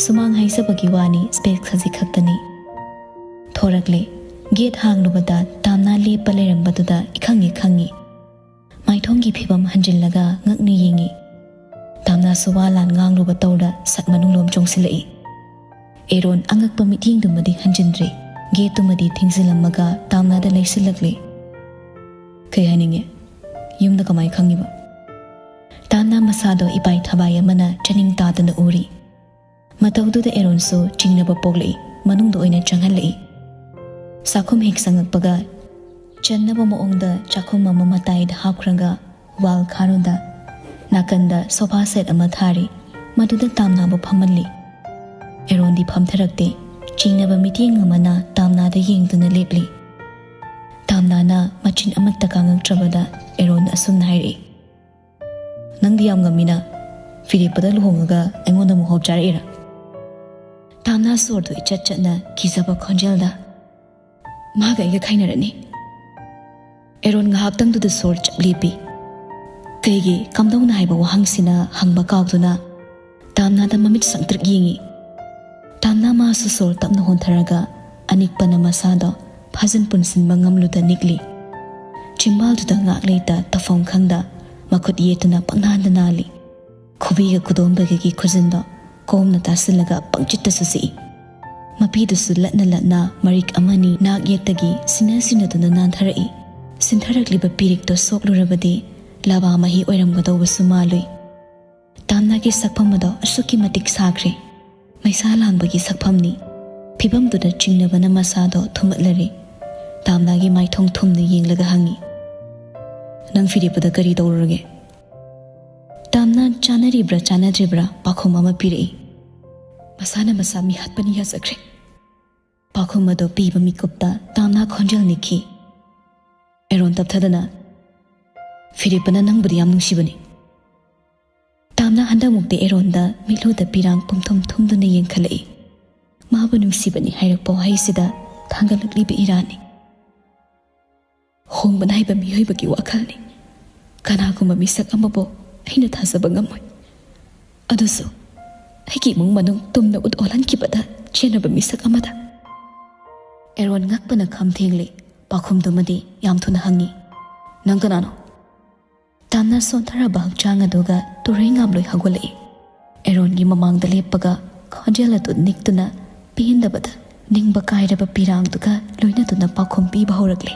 ꯁꯨꯃꯥꯡ ꯍꯥꯏꯖꯕꯒꯤ ꯋꯥꯅꯤ, ꯁ꯭ꯄꯦꯁ ꯈꯖꯤꯛ ꯈꯛꯇꯅꯤ꯫ ꯊꯣꯔꯛꯂꯦ꯫ ꯒꯦꯠ ꯍꯥꯡꯂꯨꯕꯗ ꯇꯥꯝꯅꯥ ꯂꯦꯞꯄ ꯂꯩꯔꯝꯕꯗꯨꯗ ꯏꯈꯪ ꯍꯦꯛ ꯈꯪꯉꯤ꯫ ꯃꯥꯏꯊꯣꯡꯒꯤ ꯐꯤꯕꯝ ꯍꯟꯖꯤꯜꯂꯒ ꯉꯛꯅ ꯌꯦꯡꯉꯤ꯫ ꯇꯥꯝꯅꯥꯁꯨ ꯋꯥ ꯂꯥꯟ ꯉꯥꯡꯂꯨꯕ ꯇꯧꯔ ꯁꯛ ꯃꯅꯨꯡꯂꯣꯝ ꯆꯣꯡꯁꯤꯜꯂꯛꯏ꯫ ꯑꯦꯔꯣꯟ ꯑꯉꯛꯄ ꯃꯤꯠꯌꯦꯡꯗꯨꯃꯗꯤ ꯍꯟꯖꯤꯟꯗ꯭ꯔꯦ꯫ ꯒꯦꯠꯇꯨꯃꯗꯤ ꯊꯤꯡꯖꯤꯜꯂꯝꯃꯒ ꯇꯥꯝꯅꯥꯗ ꯂꯩꯁꯤꯜꯂꯛꯂꯦ꯫ "ꯀꯩ ꯍꯥꯏꯅꯤꯡꯉꯦ? ꯌꯨꯝꯗ ꯀꯃꯥꯏ ꯈꯪꯉꯤꯕ?" ꯇꯥꯝꯅꯥ ꯃꯁꯥꯗꯣ ꯏꯄꯥꯏ ꯊꯕꯥꯏ ꯑꯃꯅ ꯆꯅꯤꯡ ꯇꯥꯗꯅ ꯎꯔꯤ꯫ ꯃꯇꯧꯗꯨꯗ ꯑꯦꯔꯣꯟꯁꯨ ꯆꯤꯡꯅꯕ ꯄꯣꯛꯂꯛꯏ, ꯃꯅꯨꯡꯗ ꯑꯣꯏꯅ ꯆꯪꯍꯜꯂꯛꯏ꯫ ꯆꯥꯛꯈꯨꯝ ꯍꯦꯛ ꯆꯪꯉꯛꯄꯒ ꯆꯟꯅꯕ ꯃꯑꯣꯡꯗ ꯆꯥꯛꯈꯨꯝ ꯑꯃ ꯃꯇꯥꯏꯗ ꯍꯥꯞꯈ꯭ꯔꯒ ꯋꯥꯜ ꯈꯥꯔꯣꯟꯗ ꯅꯥꯀꯟꯗ ꯁꯣꯐꯥ ꯁꯦꯠ ꯑꯃ ꯊꯥꯔꯤ, ꯃꯗꯨꯗ ꯇꯥꯝꯅꯥꯕꯨ ꯐꯝꯍꯜꯂꯤ꯫ ꯑꯦꯔꯣꯟꯗꯤ ꯐꯝꯊꯔꯛꯇꯦ꯫ ꯆꯤꯡꯅꯕ ꯃꯤꯠꯌꯦꯡ ꯑꯃꯅ ꯇꯥꯝꯅꯥꯗ ꯌꯦꯡꯗꯨꯅ ꯂꯦꯞꯂꯤ꯫ ꯇꯥꯝꯅꯥꯅ ꯃꯆꯤꯟ ꯑꯃꯠꯇ ꯀꯥꯡꯉꯛꯇ꯭ꯔꯕꯗ ꯑꯦꯔꯣꯟ ꯑꯁꯨꯝꯅ ꯍꯥꯏꯔꯛꯏ, "ꯅꯪꯗꯤ ꯌꯥꯝ ꯉꯝꯃꯤꯅ, ꯐꯤꯔꯦꯞꯄꯗ ꯂꯨꯍꯣꯡꯉꯒ ꯑꯩꯉꯣꯟꯗ ꯑꯃꯨꯛ ꯍꯣꯞ ꯆꯥꯔꯛꯏꯔꯥ?" ꯇꯥꯝꯅꯥ ꯁꯣꯔꯗꯨ ꯏꯆꯠ ꯆꯠꯅ ꯀꯤꯖꯕ ꯈꯣꯟꯖꯦꯜꯗ, "ꯃꯥꯒ ꯑꯩꯒ ꯈꯥꯏꯅꯔꯅꯤ꯫ ꯑꯦꯔꯣꯟ ꯉꯥꯏꯍꯥꯛꯇꯪꯗꯨꯗ ꯁꯣꯔ ꯆꯞ ꯂꯦꯞꯄꯤ꯫ "ꯀꯩꯒꯤ? ꯀꯝꯗꯧꯅ?" ꯍꯥꯏꯕ ꯋꯥꯍꯪꯁꯤꯅ ꯍꯪꯕ ꯀꯥꯎꯗꯨꯅ ꯇꯥꯝꯅꯥꯗ ꯃꯃꯤꯠ ꯁꯪꯇ꯭ꯔꯤꯛ ꯌꯦꯡꯉꯤ꯫ ꯇꯥꯝꯅꯥ ꯃꯥꯁꯨ ꯁꯣꯔ ꯇꯞꯅ ꯍꯣꯟꯊꯔꯒ ꯑꯅꯤꯛꯄꯅ ꯃꯁꯥꯗꯣ ꯐꯥꯖꯤꯟ ꯄꯨꯟꯁꯤꯟꯕ ꯉꯝꯂꯨꯗ ꯅꯤꯛꯂꯤ꯫ ꯆꯤꯝꯕꯥꯜꯗꯨꯗ ꯉꯥꯛ ꯂꯩꯇ ꯇꯧꯐꯝ ꯈꯪꯗ ꯃꯈꯨꯠ ꯌꯦꯠꯇꯨꯅ ꯄꯪꯅꯥꯟꯗ ꯅꯥꯜꯂꯤ꯫ ꯈꯨꯕꯤꯒ ꯈꯨꯗꯣꯝꯕꯒꯒꯤ ꯈꯨꯖꯤꯟꯗꯣ ꯀꯣꯝꯅ ꯇꯥꯁꯤꯜꯂꯒ ꯄꯪꯆꯤꯠꯇꯁꯨ ꯆꯤꯛꯏ꯫ ꯃꯄꯤꯗꯨꯁꯨ ꯂꯠꯅ ꯂꯠꯅ ꯃꯔꯤꯛ ꯑꯃꯅꯤ ꯅꯥꯛ ꯌꯦꯠꯇꯒꯤ ꯁꯤꯟꯅ ꯁꯤꯟꯅꯗꯨꯅ ꯅꯥꯟꯊꯔꯛꯏ꯫ ꯁꯤꯟꯊꯔꯛꯂꯤꯕ ꯄꯤꯔꯤꯛꯇꯣ ꯁꯣꯛꯂꯨꯔꯕꯗꯤ ꯂꯕꯥ ꯃꯍꯤ ꯑꯣꯏꯔꯝꯒꯗꯧꯕꯁꯨ ꯃꯥꯜꯂꯨꯏ꯫ ꯇꯥꯝꯅꯥꯒꯤ ꯁꯛꯐꯝ ꯑꯗꯣ ꯑꯁꯨꯛꯀꯤ ꯃꯇꯤꯛ ꯁꯥꯈ꯭ꯔꯦ꯫ ꯃꯩꯁꯥ ꯂꯥꯡꯕꯒꯤ ꯁꯛꯐꯝꯅꯤ꯫ ꯐꯤꯕꯝꯗꯨꯗ ꯆꯤꯡꯅꯕꯅ ꯃꯁꯥꯗꯣ ꯊꯨꯝꯍꯠꯂꯔꯦ꯫ ꯇꯥꯝꯅꯥꯒꯤ ꯃꯥꯏꯊꯣꯡ ꯊꯨꯝꯅ ꯌꯦꯡꯂꯒ ꯍꯪꯉꯤ, "ꯅꯪ ꯐꯤꯔꯦꯞꯄꯗ ꯀꯔꯤ ꯇꯧꯔꯨꯔꯒꯦ?" ꯇꯥꯝꯅꯥ ꯆꯥꯅꯔꯤꯕ꯭ꯔꯥ ꯆꯥꯅꯗ꯭ꯔꯤꯕ꯭ꯔꯥ ꯄꯥꯎꯈꯨꯝ ꯑꯃ ꯄꯤꯔꯛꯏ꯫ ꯃꯁꯥꯅ ꯃꯁꯥ ꯃꯤꯍꯥꯠꯄꯅꯤ ꯌꯥꯖꯈ꯭ꯔꯦ꯫ ꯄꯥꯎꯈꯨꯝ ꯑꯗꯨ ꯄꯤꯕ ꯃꯤꯀꯨꯞꯇ ꯇꯥꯝꯅꯥ ꯈꯣꯟꯖꯦꯜ ꯅꯤꯛꯈꯤ꯫ ꯑꯦꯔꯣꯟ ꯇꯞꯊꯗꯅ, "ꯐꯤꯔꯦꯞꯄꯅ ꯅꯪꯕꯨꯗꯤ ꯌꯥꯝ ꯅꯨꯡꯁꯤꯕꯅꯤ꯫" ꯇꯥꯝꯅꯥ ꯍꯟꯗꯛꯃꯨꯛꯇꯤ ꯑꯦꯔꯣꯟꯗ ꯃꯤꯠꯂꯨꯗ ꯄꯤꯔꯥꯡ ꯄꯨꯝꯊꯨꯝ ꯊꯨꯝꯗꯨꯅ ꯌꯦꯡꯈꯠꯂꯛꯏ꯫ ꯃꯥꯕꯨ ꯅꯨꯡꯁꯤꯕꯅꯤ ꯍꯥꯏꯔꯛꯄ ꯋꯥꯍꯩꯁꯤꯗ ꯊꯥꯡꯒꯠꯂꯛꯂꯤꯕ ꯏꯔꯥꯅꯤ꯫ ꯍꯣꯡꯕ ꯅꯥꯏꯕ ꯃꯤꯑꯣꯏꯕꯒꯤ ꯋꯥꯈꯜꯅꯤ꯫ ꯀꯅꯥꯒꯨꯝꯕ ꯃꯤꯁꯛ ꯑꯃꯕꯨ ꯑꯩꯅ ꯊꯥꯖꯕ ꯉꯝꯃꯣꯏ꯫ ꯑꯗꯨꯁꯨ ꯑꯩꯒꯤ ꯏꯃꯨꯡ ꯃꯅꯨꯡ ꯇꯨꯝꯅ ꯎꯠ ꯑꯣꯜꯍꯟꯈꯤꯕꯗ ꯆꯦꯟꯅꯕ ꯃꯤꯁꯛ ꯑꯃꯗ꯫ ꯑꯦꯔꯣꯟ ꯉꯛꯄꯅ ꯈꯝ ꯊꯦꯡꯂꯦ꯫ ꯄꯥꯎꯈꯨꯝꯗꯨꯃꯗꯤ ꯌꯥꯝ ꯊꯨꯅ ꯍꯪꯉꯤ, "ꯅꯪ ꯀꯅꯥꯅꯣ?" ꯇꯥꯝꯅ ꯁꯣꯟꯊꯔꯕ ꯍꯛꯆꯥꯡ ꯑꯗꯨꯒ ꯇꯨꯔꯩ ꯉꯥꯝꯂꯣꯏ ꯍꯧꯒꯠꯂꯛꯏ꯫ ꯑꯦꯔꯣꯟꯒꯤ ꯃꯃꯥꯡꯗ ꯂꯦꯞꯄꯒ ꯈꯣꯟꯖꯦꯜ ꯑꯗꯨ ꯅꯤꯛꯇꯨꯅ ꯄꯦꯟꯗꯕꯗ ꯅꯤꯡꯕ ꯀꯥꯏꯔꯕ ꯄꯤꯔꯥꯡꯗꯨꯒ ꯂꯣꯏꯅꯗꯨꯅ ꯄꯥꯎꯈꯨꯝ ꯄꯤꯕ ꯍꯧꯔꯛꯂꯦ꯫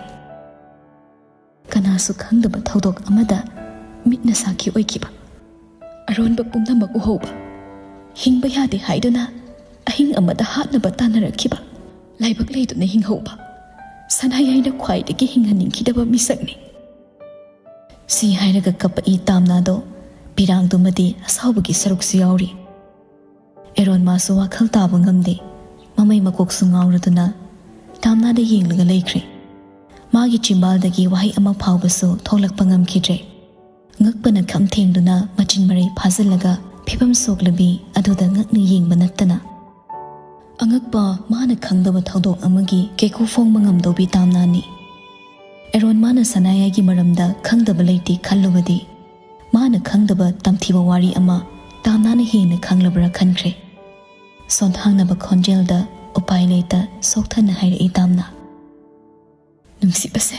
ꯀꯅꯥꯁꯨ ꯈꯪꯗꯕ ꯊꯧꯗꯣꯛ ꯑꯃꯗ ꯃꯤꯠꯅ ꯁꯥꯈꯤ ꯑꯣꯏꯈꯤꯕ꯫ ꯑꯔꯣꯟꯕ ꯄꯨꯝꯅꯃꯛ ꯎꯍꯧꯕ꯫ ꯍꯤꯡꯕ ꯌꯥꯗꯦ ꯍꯥꯏꯗꯨꯅ ꯑꯍꯤꯡ ꯑꯃꯗ ꯍꯥꯠꯅꯕ ꯇꯥꯟꯅꯔꯛꯈꯤꯕ꯫ ꯂꯥꯏꯕꯛ ꯂꯩꯗꯨꯅ ꯍꯤꯡꯍꯧꯕ꯫ ꯁꯅꯥꯌꯥꯏꯅ ꯈ꯭ꯋꯥꯏꯗꯒꯤ ꯍꯤꯡꯍꯟꯅꯤꯡꯈꯤꯗꯕ ꯃꯤꯁꯛꯅꯤ꯫ ꯁꯤ ꯍꯥꯏꯔꯒ ꯀꯞꯄꯛꯏ ꯇꯥꯝꯅꯥꯗꯣ꯫ ꯄꯤꯔꯥꯡꯗꯨꯃꯗꯤ ꯑꯁꯥꯎꯕꯒꯤ ꯁꯔꯨꯛꯁꯨ ꯌꯥꯎꯔꯤ꯫ ꯑꯦꯔꯣꯟ ꯃꯥꯁꯨ ꯋꯥꯈꯜ ꯇꯥꯕ ꯉꯝꯗꯦ꯫ ꯃꯃꯩ ꯃꯀꯣꯛꯁꯨ ꯉꯥꯎꯔꯗꯨꯅ ꯇꯥꯝꯅꯥꯗ ꯌꯦꯡꯂꯒ ꯂꯩꯈ꯭ꯔꯦ꯫ ꯃꯥꯒꯤ ꯆꯤꯝꯕꯥꯜꯗꯒꯤ ꯋꯥꯍꯩ ꯑꯃ ꯐꯥꯎꯕꯁꯨ ꯊꯣꯛꯂꯛꯄ ꯉꯝꯈꯤꯗ꯭ꯔꯦ꯫ ꯉꯛꯄꯅ ꯈꯝ ꯊꯦꯡꯗꯨꯅ ꯃꯆꯤꯟ ꯃꯔꯩ ꯐꯥꯖꯤꯜꯂꯒ ꯐꯤꯕꯝ ꯁꯣꯛꯂꯕꯤ ꯑꯗꯨꯗ ꯉꯛꯅ ꯌꯦꯡꯕ ꯅꯠꯇꯅ ꯑꯉꯛꯄ ꯃꯥꯅ ꯈꯪꯗꯕ ꯊꯧꯗꯣꯛ ꯑꯃꯒꯤ ꯀꯦꯀꯨ ꯐꯣꯡꯕ ꯉꯝꯗꯧꯕꯤ ꯇꯥꯝꯅꯥꯅꯤ꯫ ꯑꯦꯔꯣꯟ ꯃꯥꯅ ꯁꯅꯥꯌꯥꯏꯒꯤ ꯃꯔꯝꯗ ꯈꯪꯗꯕ ꯂꯩꯇꯦ ꯈꯜꯂꯨꯕꯗꯤ, ꯃꯥꯅ ꯈꯪꯗꯕ ꯇꯝꯊꯤꯕ ꯋꯥꯔꯤ ꯑꯃ ꯇꯥꯝꯅꯥꯅ ꯍꯦꯟꯅ ꯈꯪꯂꯕ꯭ꯔꯥ ꯈꯟꯈ꯭ꯔꯦ꯫ ꯁꯣꯟꯊꯥꯡꯅꯕ ꯈꯣꯟꯖꯦꯜꯗ ꯎꯄꯥꯏ ꯂꯩꯇ ꯁꯣꯛꯊꯅ ꯍꯥꯏꯔꯛꯏ ꯇꯥꯝꯅꯥ꯫ "ꯅꯨꯡꯁꯤꯕꯁꯦ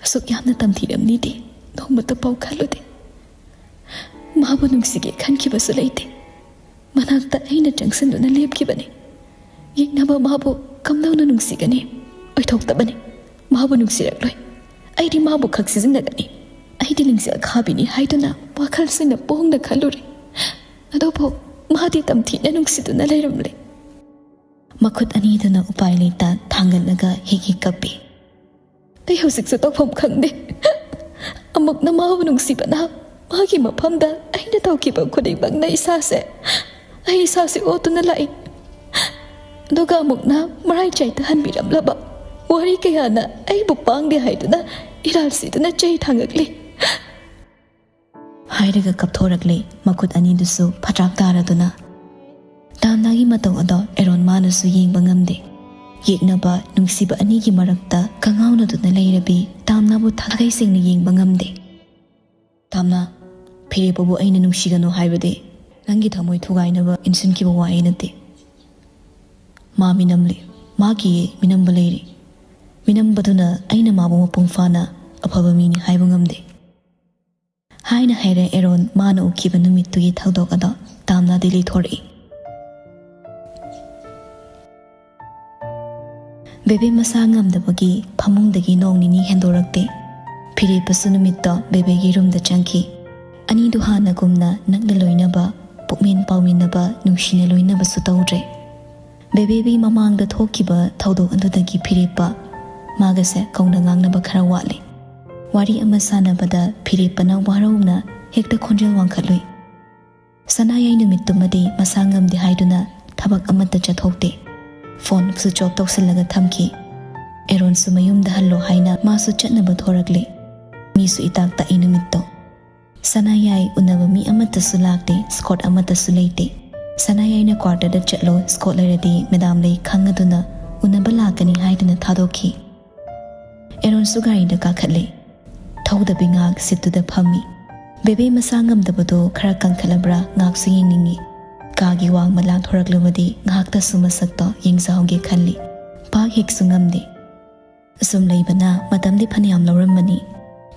ꯑꯁꯨꯛ ꯌꯥꯝꯅ ꯇꯝꯊꯤꯔꯝꯅꯤꯗꯤ ꯅꯣꯡꯃꯇ ꯄꯥꯎ ꯈꯜꯂꯨꯗꯦ꯫ ꯃꯥꯕꯨ ꯅꯨꯡꯁꯤꯒꯦ ꯈꯟꯈꯤꯕꯁꯨ ꯂꯩꯇꯦ꯫ ꯃꯅꯥꯛꯇ ꯑꯩꯅ ꯆꯪꯁꯤꯟꯗꯨꯅ ꯂꯦꯞꯈꯤꯕꯅꯤ꯫ ꯌꯦꯛꯅꯕ ꯃꯥꯕꯨ ꯀꯝꯗꯧꯅ ꯅꯨꯡꯁꯤꯒꯅꯤ? ꯑꯣꯏꯊꯣꯛꯇꯕꯅꯤ꯫ ꯃꯥꯕꯨ ꯅꯨꯡꯁꯤꯔꯛꯂꯣꯏ꯫ ꯑꯩꯗꯤ ꯃꯥꯕꯨ ꯈꯛ ꯁꯤꯖꯤꯟꯅꯒꯅꯤ꯫ ꯑꯩꯗꯤ ꯂꯤꯡꯖꯦꯜ ꯈꯥꯕꯤꯅꯤ ꯍꯥꯏꯗꯨꯅ ꯋꯥꯈꯜꯁꯤꯅ ꯄꯣꯡꯅ ꯈꯜꯂꯨꯔꯦ꯫ ꯑꯗꯨꯕꯨ ꯃꯥꯗꯤ ꯇꯝꯊꯤꯅ ꯅꯨꯡꯁꯤꯗꯨꯅ ꯂꯩꯔꯝꯂꯦ꯫" ꯃꯈꯨꯠ ꯑꯅꯤꯗꯨꯅ ꯎꯄꯥꯏ ꯂꯩꯇ ꯊꯥꯡꯒꯠꯂꯒ ꯍꯤꯛ ꯍꯤꯛ ꯀꯞꯄꯤ꯫ "ꯑꯩ ꯍꯧꯖꯤꯛꯁꯨ ꯇꯧꯐꯝ ꯈꯪꯗꯦ꯫ ꯑꯃꯨꯛꯅ ꯃꯥꯕꯨ ꯅꯨꯡꯁꯤꯕꯅ ꯃꯥꯒꯤ ꯃꯐꯝꯗ ꯑꯩꯅ ꯇꯧꯈꯤꯕ ꯈꯨꯗꯤꯡꯃꯛꯅ ꯏꯁꯥꯁꯦ, ꯑꯩ ꯏꯁꯥꯁꯦ ꯑꯣꯠꯇꯨꯅ ꯂꯥꯛꯏ꯫ ꯑꯗꯨꯒ ꯑꯃꯨꯛꯅ ꯃꯔꯥꯏ ꯆꯥꯏꯊꯍꯟꯕꯤꯔꯝꯂꯕ ꯋꯥꯔꯤ ꯀꯌꯥꯅ ꯑꯩꯕꯨ ꯄꯥꯡꯗꯦ ꯍꯥꯏꯗꯨꯅ ꯏꯔꯥꯜ ꯁꯤꯗꯨꯅ ꯆꯩ ꯊꯥꯡꯉꯛꯂꯤ꯫" ꯍꯥꯏꯔꯒ ꯀꯞꯊꯣꯔꯛꯂꯦ, ꯃꯈꯨꯠ ꯑꯅꯤꯗꯨꯁꯨ ꯐꯇ꯭ꯔꯥꯛ ꯇꯥꯔꯗꯨꯅ꯫ ꯇꯥꯝꯅꯥꯒꯤ ꯃꯇꯧ ꯑꯗꯣ ꯑꯦꯔꯣꯟ ꯃꯥꯅꯁꯨ ꯌꯦꯡꯕ ꯉꯝꯗꯦ꯫ ꯌꯦꯛꯅꯕ ꯅꯨꯡꯁꯤꯕ ꯑꯅꯤꯒꯤ ꯃꯔꯛꯇ ꯀꯉꯥꯎꯅꯗꯨꯅ ꯂꯩꯔꯕꯤ ꯇꯥꯝꯅꯥꯕꯨ ꯊꯥꯒꯩ ꯁꯦꯡꯅ ꯌꯦꯡꯕ ꯉꯝꯗꯦ꯫ "ꯇꯥꯝꯅꯥ, ꯐꯤꯔꯦꯞꯄꯕꯨ ꯑꯩꯅ ꯅꯨꯡꯁꯤꯒꯅꯨ ꯍꯥꯏꯕꯗꯤ ꯅꯪꯒꯤ ꯊꯃꯣꯏ ꯊꯨꯒꯥꯏꯅꯕ ꯏꯟꯁꯤꯟꯈꯤꯕ ꯋꯥꯍꯩ ꯅꯠꯇꯦ꯫ ꯃꯥ ꯃꯤꯅꯝꯂꯤ, ꯃꯥꯒꯤ ꯃꯤꯅꯝꯕ ꯂꯩꯔꯤ꯫ ꯃꯤꯅꯝꯕꯗꯨꯅ ꯑꯩꯅ ꯃꯥꯕꯨ ꯃꯄꯨꯡ ꯐꯥꯅ ꯑꯐꯕ ꯃꯤꯅꯤ ꯍꯥꯏꯕ ꯉꯝꯗꯦ꯫" ꯍꯥꯏꯅ ꯍꯥꯏꯔꯦ ꯑꯦꯔꯣꯟ ꯃꯥꯅ ꯎꯈꯤꯕ ꯅꯨꯃꯤꯠꯇꯨꯒꯤ ꯊꯧꯗꯣꯛ ꯑꯗꯣ ꯇꯥꯝꯅꯥꯗꯤ ꯂꯩꯊꯣꯔꯛꯏ꯫ ꯕꯦꯕꯦ ꯃꯁꯥ ꯉꯝꯗꯕꯒꯤ ꯐꯃꯨꯡꯗꯒꯤ ꯅꯣꯡ ꯅꯤꯅꯤ ꯍꯦꯟꯗꯣꯔꯛꯇꯦ꯫ ꯐꯤꯔꯦꯞꯄꯁꯨ ꯅꯨꯃꯤꯠꯇꯣ ꯕꯦꯕꯦꯒꯤ ꯔꯨꯝꯗ ꯆꯪꯈꯤ꯫ ꯑꯅꯤꯗꯨ ꯍꯥꯟꯅꯒꯨꯝꯅ ꯅꯛꯅ ꯂꯣꯏꯅꯕ, ꯄꯨꯛꯃꯦꯟ ꯄꯥꯎꯃꯤꯟꯅꯕ, ꯅꯨꯡꯁꯤꯅ ꯂꯣꯏꯅꯕꯁꯨ ꯇꯧꯗ꯭ꯔꯦ꯫ ꯕꯦꯕꯦꯕꯤ ꯃꯃꯥꯡꯗ ꯊꯣꯛꯈꯤꯕ ꯊꯧꯗꯣꯛ ꯑꯗꯨꯗꯒꯤ ꯐꯤꯔꯦꯞꯄ ꯃꯥꯒꯁꯦ ꯀꯧꯅ ꯉꯥꯡꯅꯕ ꯈꯔ ꯋꯥꯠꯂꯤ꯫ ꯋꯥꯔꯤ ꯑꯃ ꯁꯥꯟꯅꯕꯗ ꯐꯤꯔꯦꯞꯄꯅ ꯋꯥꯔꯧꯅ ꯍꯦꯛꯇ ꯈꯣꯟꯖꯦꯜ ꯋꯥꯡꯈꯠꯂꯨꯏ꯫ ꯁꯅꯥꯌꯥꯏ ꯅꯨꯃꯤꯠꯇꯨꯃꯗꯤ ꯃꯁꯥ ꯉꯝꯗꯦ ꯍꯥꯏꯗꯨꯅ ꯊꯕꯛ ꯑꯃꯠꯇ ꯆꯠꯊꯣꯛꯇꯦ꯫ ꯐꯣꯟ ꯁ꯭ꯋꯤꯆ ꯑꯣꯐ ꯇꯧꯁꯤꯜꯂꯒ ꯊꯝꯈꯤ꯫ ꯑꯦꯔꯣꯟꯁꯨ ꯃꯌꯨꯝꯗ ꯍꯜꯂꯣ ꯍꯥꯏꯅ ꯃꯥꯁꯨ ꯆꯠꯅꯕ ꯊꯣꯔꯛꯂꯦ꯫ ꯃꯤꯁꯨ ꯏꯇꯥꯛ ꯇꯥꯛꯏ ꯅꯨꯃꯤꯠꯇꯣ꯫ ꯁꯅꯥꯌꯥꯏ ꯎꯅꯕ ꯃꯤ ꯑꯃꯠꯇꯁꯨ ꯂꯥꯛꯇꯦ, ꯁ꯭ꯀꯣꯠ ꯑꯃꯠꯇꯁꯨ ꯂꯩꯇꯦ꯫ ꯁꯅꯥꯌꯥꯏꯅ ꯀ꯭ꯋꯥꯔꯇꯔꯗ ꯆꯠꯂꯣ, ꯁ꯭ꯀꯣꯠ ꯂꯩꯔꯗꯤ ꯃꯦꯗꯥꯝ ꯂꯩ ꯈꯪꯉꯗꯨꯅ ꯎꯅꯕ ꯂꯥꯛꯀꯅꯤ ꯍꯥꯏꯗꯨꯅ ꯊꯥꯗꯣꯛꯈꯤ꯫ ꯑꯦꯔꯣꯟꯁꯨ ꯒꯥꯔꯤꯗ ꯀꯥꯈꯠꯂꯦ꯫ ꯊꯧꯗꯕꯤ ꯉꯥꯏꯍꯥꯛ ꯁꯤꯠꯇꯨꯗ ꯐꯝꯃꯤ꯫ ꯕꯦꯕꯦ ꯃꯁꯥ ꯉꯝꯗꯕꯗꯣ ꯈꯔ ꯀꯟꯈꯠꯂꯕ꯭ꯔꯥ ꯉꯥꯏꯍꯥꯛꯁꯨ ꯌꯦꯡꯅꯤꯡꯉꯤ꯫ ꯀꯥꯒꯤ ꯋꯥꯡꯃ ꯂꯥꯟꯊꯣꯔꯛꯂꯕꯗꯤ ꯉꯥꯏꯍꯥꯛꯇꯁꯨ ꯃꯁꯛꯇꯣ ꯌꯦꯡꯖꯍꯧꯒꯦ ꯈꯜꯂꯤ꯫ ꯄꯥꯛ ꯍꯦꯛꯁꯨ ꯉꯝꯗꯦ꯫ ꯑꯁꯨꯝ ꯂꯩꯕꯅ ꯃꯇꯝꯗꯤ ꯐꯅꯌꯥꯝ ꯂꯧꯔꯝꯃꯅꯤ꯫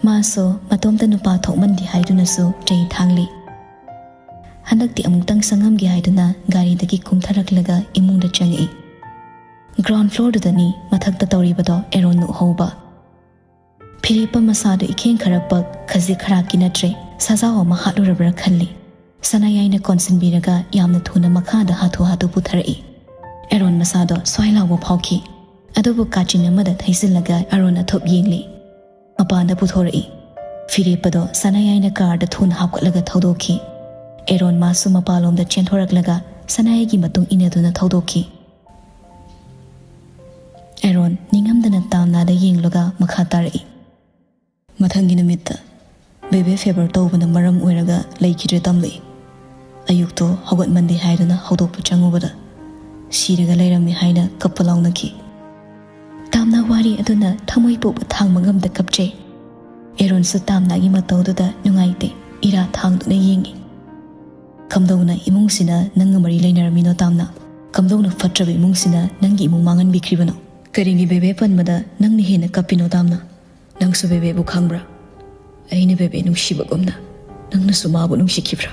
ꯃꯥꯁꯨ ꯃꯇꯣꯝꯇ ꯅꯨꯄꯥ ꯊꯣꯛꯃꯟꯗꯦ ꯍꯥꯏꯗꯨꯅꯁꯨ ꯆꯩ ꯊꯥꯡꯂꯤ꯫ ꯍꯟꯗꯛꯇꯤ ꯑꯃꯨꯛꯇꯪ ꯆꯪꯉꯝꯒꯦ ꯍꯥꯏꯗꯨꯅ ꯒꯥꯔꯤꯗꯒꯤ ꯀꯨꯝꯊꯔꯛꯂꯒ ꯏꯃꯨꯡꯗ ꯆꯪꯉꯛꯏ꯫ ꯒ꯭ꯔꯥꯎꯟ ꯐ꯭ꯂꯣꯔꯗꯨꯗꯅꯤ ꯃꯊꯛꯇ ꯇꯧꯔꯤꯕꯗꯣ ꯑꯦꯔꯣꯟꯅ ꯎꯍꯧꯕ꯫ ꯐꯤꯔꯦꯞꯄ ꯃꯁꯥꯗꯣ ꯏꯈꯦꯡ ꯈꯔ ꯄꯛ, ꯈꯖꯤꯛ ꯈꯔꯥꯛꯀꯤ ꯅꯠꯇ꯭ꯔꯦ, ꯁꯖꯥꯎ ꯑꯃ ꯍꯥꯠꯂꯨꯔꯕ꯭ꯔꯥ ꯈꯜꯂꯤ꯫ ꯁꯅꯥꯌꯥꯏꯅ ꯀꯣꯟꯁꯤꯟꯕꯤꯔꯒ ꯌꯥꯝꯅ ꯊꯨꯅ ꯃꯈꯥꯗ ꯍꯥꯊꯨ ꯍꯥꯊꯨ ꯄꯨꯊꯔꯛꯏ꯫ ꯑꯦꯔꯣꯟ ꯃꯁꯥꯗꯣ ꯁ꯭ꯋꯥꯏ ꯂꯥꯎꯕ ꯐꯥꯎꯈꯤ꯫ ꯑꯗꯨꯕꯨ ꯀꯥꯆꯤꯟ ꯑꯃꯗ ꯊꯩꯖꯤꯜꯂꯒ ꯑꯦꯔꯣꯟ ꯑꯊꯨꯞ ꯌꯦꯡꯂꯤ꯫ ꯃꯄꯥꯟꯗ ꯄꯨꯊꯣꯔꯛꯏ꯫ ꯐꯤꯔꯦꯞꯄꯗꯣ ꯁꯅꯥꯌꯥꯏꯅ ꯀꯥꯔꯗ ꯊꯨꯅ ꯍꯥꯞꯀꯠꯂꯒ ꯊꯧꯗꯣꯛꯈꯤ꯫ ꯑꯦꯔꯣꯟ ꯃꯥꯁꯨ ꯃꯄꯥꯟꯂꯣꯝꯗ ꯆꯦꯟꯊꯣꯔꯛꯂꯒ ꯁꯅꯥꯌꯥꯏꯒꯤ ꯃꯇꯨꯡ ꯏꯟꯅꯗꯨꯅ ꯊꯧꯗꯣꯛꯈꯤ꯫ ꯑꯦꯔꯣꯟ ꯅꯤꯡꯉꯝꯗꯅ ꯇꯥꯝꯅꯥꯗ ꯌꯦꯡꯂꯒ ꯃꯈꯥ ꯇꯥꯔꯛꯏ꯫ ꯃꯊꯪꯒꯤ ꯅꯨꯃꯤꯠꯇ ꯕꯦꯕꯦ ꯐꯦꯚꯔ ꯇꯧꯕꯅ ꯃꯔꯝ ꯑꯣꯏꯔꯒ ꯂꯩꯈꯤꯗ꯭ꯔꯦ ꯇꯝꯂꯛꯏ꯫ ꯑꯌꯨꯛꯇꯣ ꯍꯧꯒꯠꯃꯟꯗꯦ ꯍꯥꯏꯗꯨꯅ ꯍꯧꯗꯣꯛꯄ ꯆꯪꯉꯨꯕꯗ ꯁꯤꯔꯒ ꯂꯩꯔꯝꯃꯤ ꯍꯥꯏꯅ ꯀꯞꯄ ꯂꯥꯎꯅꯈꯤ꯫ ꯇꯥꯝꯅꯥ ꯋꯥꯔꯤ ꯑꯗꯨꯅ ꯊꯃꯣꯏ ꯄꯨꯕ ꯊꯥꯡꯕ ꯉꯝꯗ ꯀꯞꯆꯩ꯫ ꯑꯦꯔꯣꯟꯁꯨ ꯇꯥꯝꯅꯥꯒꯤ ꯃꯇꯧꯗꯨꯗ ꯅꯨꯡꯉꯥꯏꯇꯦ, ꯏꯔꯥ ꯊꯥꯡꯗꯨꯅ ꯌꯦꯡꯉꯤ꯫ "ꯀꯝꯗꯧꯅ ꯏꯃꯨꯡꯁꯤꯅ ꯅꯪꯒ ꯃꯔꯤ ꯂꯩꯅꯔꯝꯃꯤꯅꯣ ꯇꯥꯝꯅꯥ? ꯀꯝꯗꯧꯅ ꯐꯠꯇ꯭ꯔꯕ ꯏꯃꯨꯡꯁꯤꯅ ꯅꯪꯒꯤ ꯏꯃꯨꯡ ꯃꯥꯡꯍꯟꯕꯤꯈ꯭ꯔꯤꯕꯅꯣ? ꯀꯔꯤꯒꯤ ꯕꯦꯕꯦ ꯄꯟꯕꯗ ꯅꯪꯅ ꯍꯦꯟꯅ ꯀꯞꯄꯤꯅꯣ ꯇꯥꯝꯅꯥ? ꯅꯪꯁꯨ ꯕꯦꯕꯦꯕꯨ ꯈꯪꯕ꯭ꯔꯥ? ꯑꯩꯅ ꯕꯦꯕꯦ ꯅꯨꯡꯁꯤꯕꯒꯨꯝꯅ ꯅꯪꯅꯁꯨ ꯃꯥꯕꯨ ꯅꯨꯡꯁꯤꯈꯤꯕ꯭ꯔꯥ?"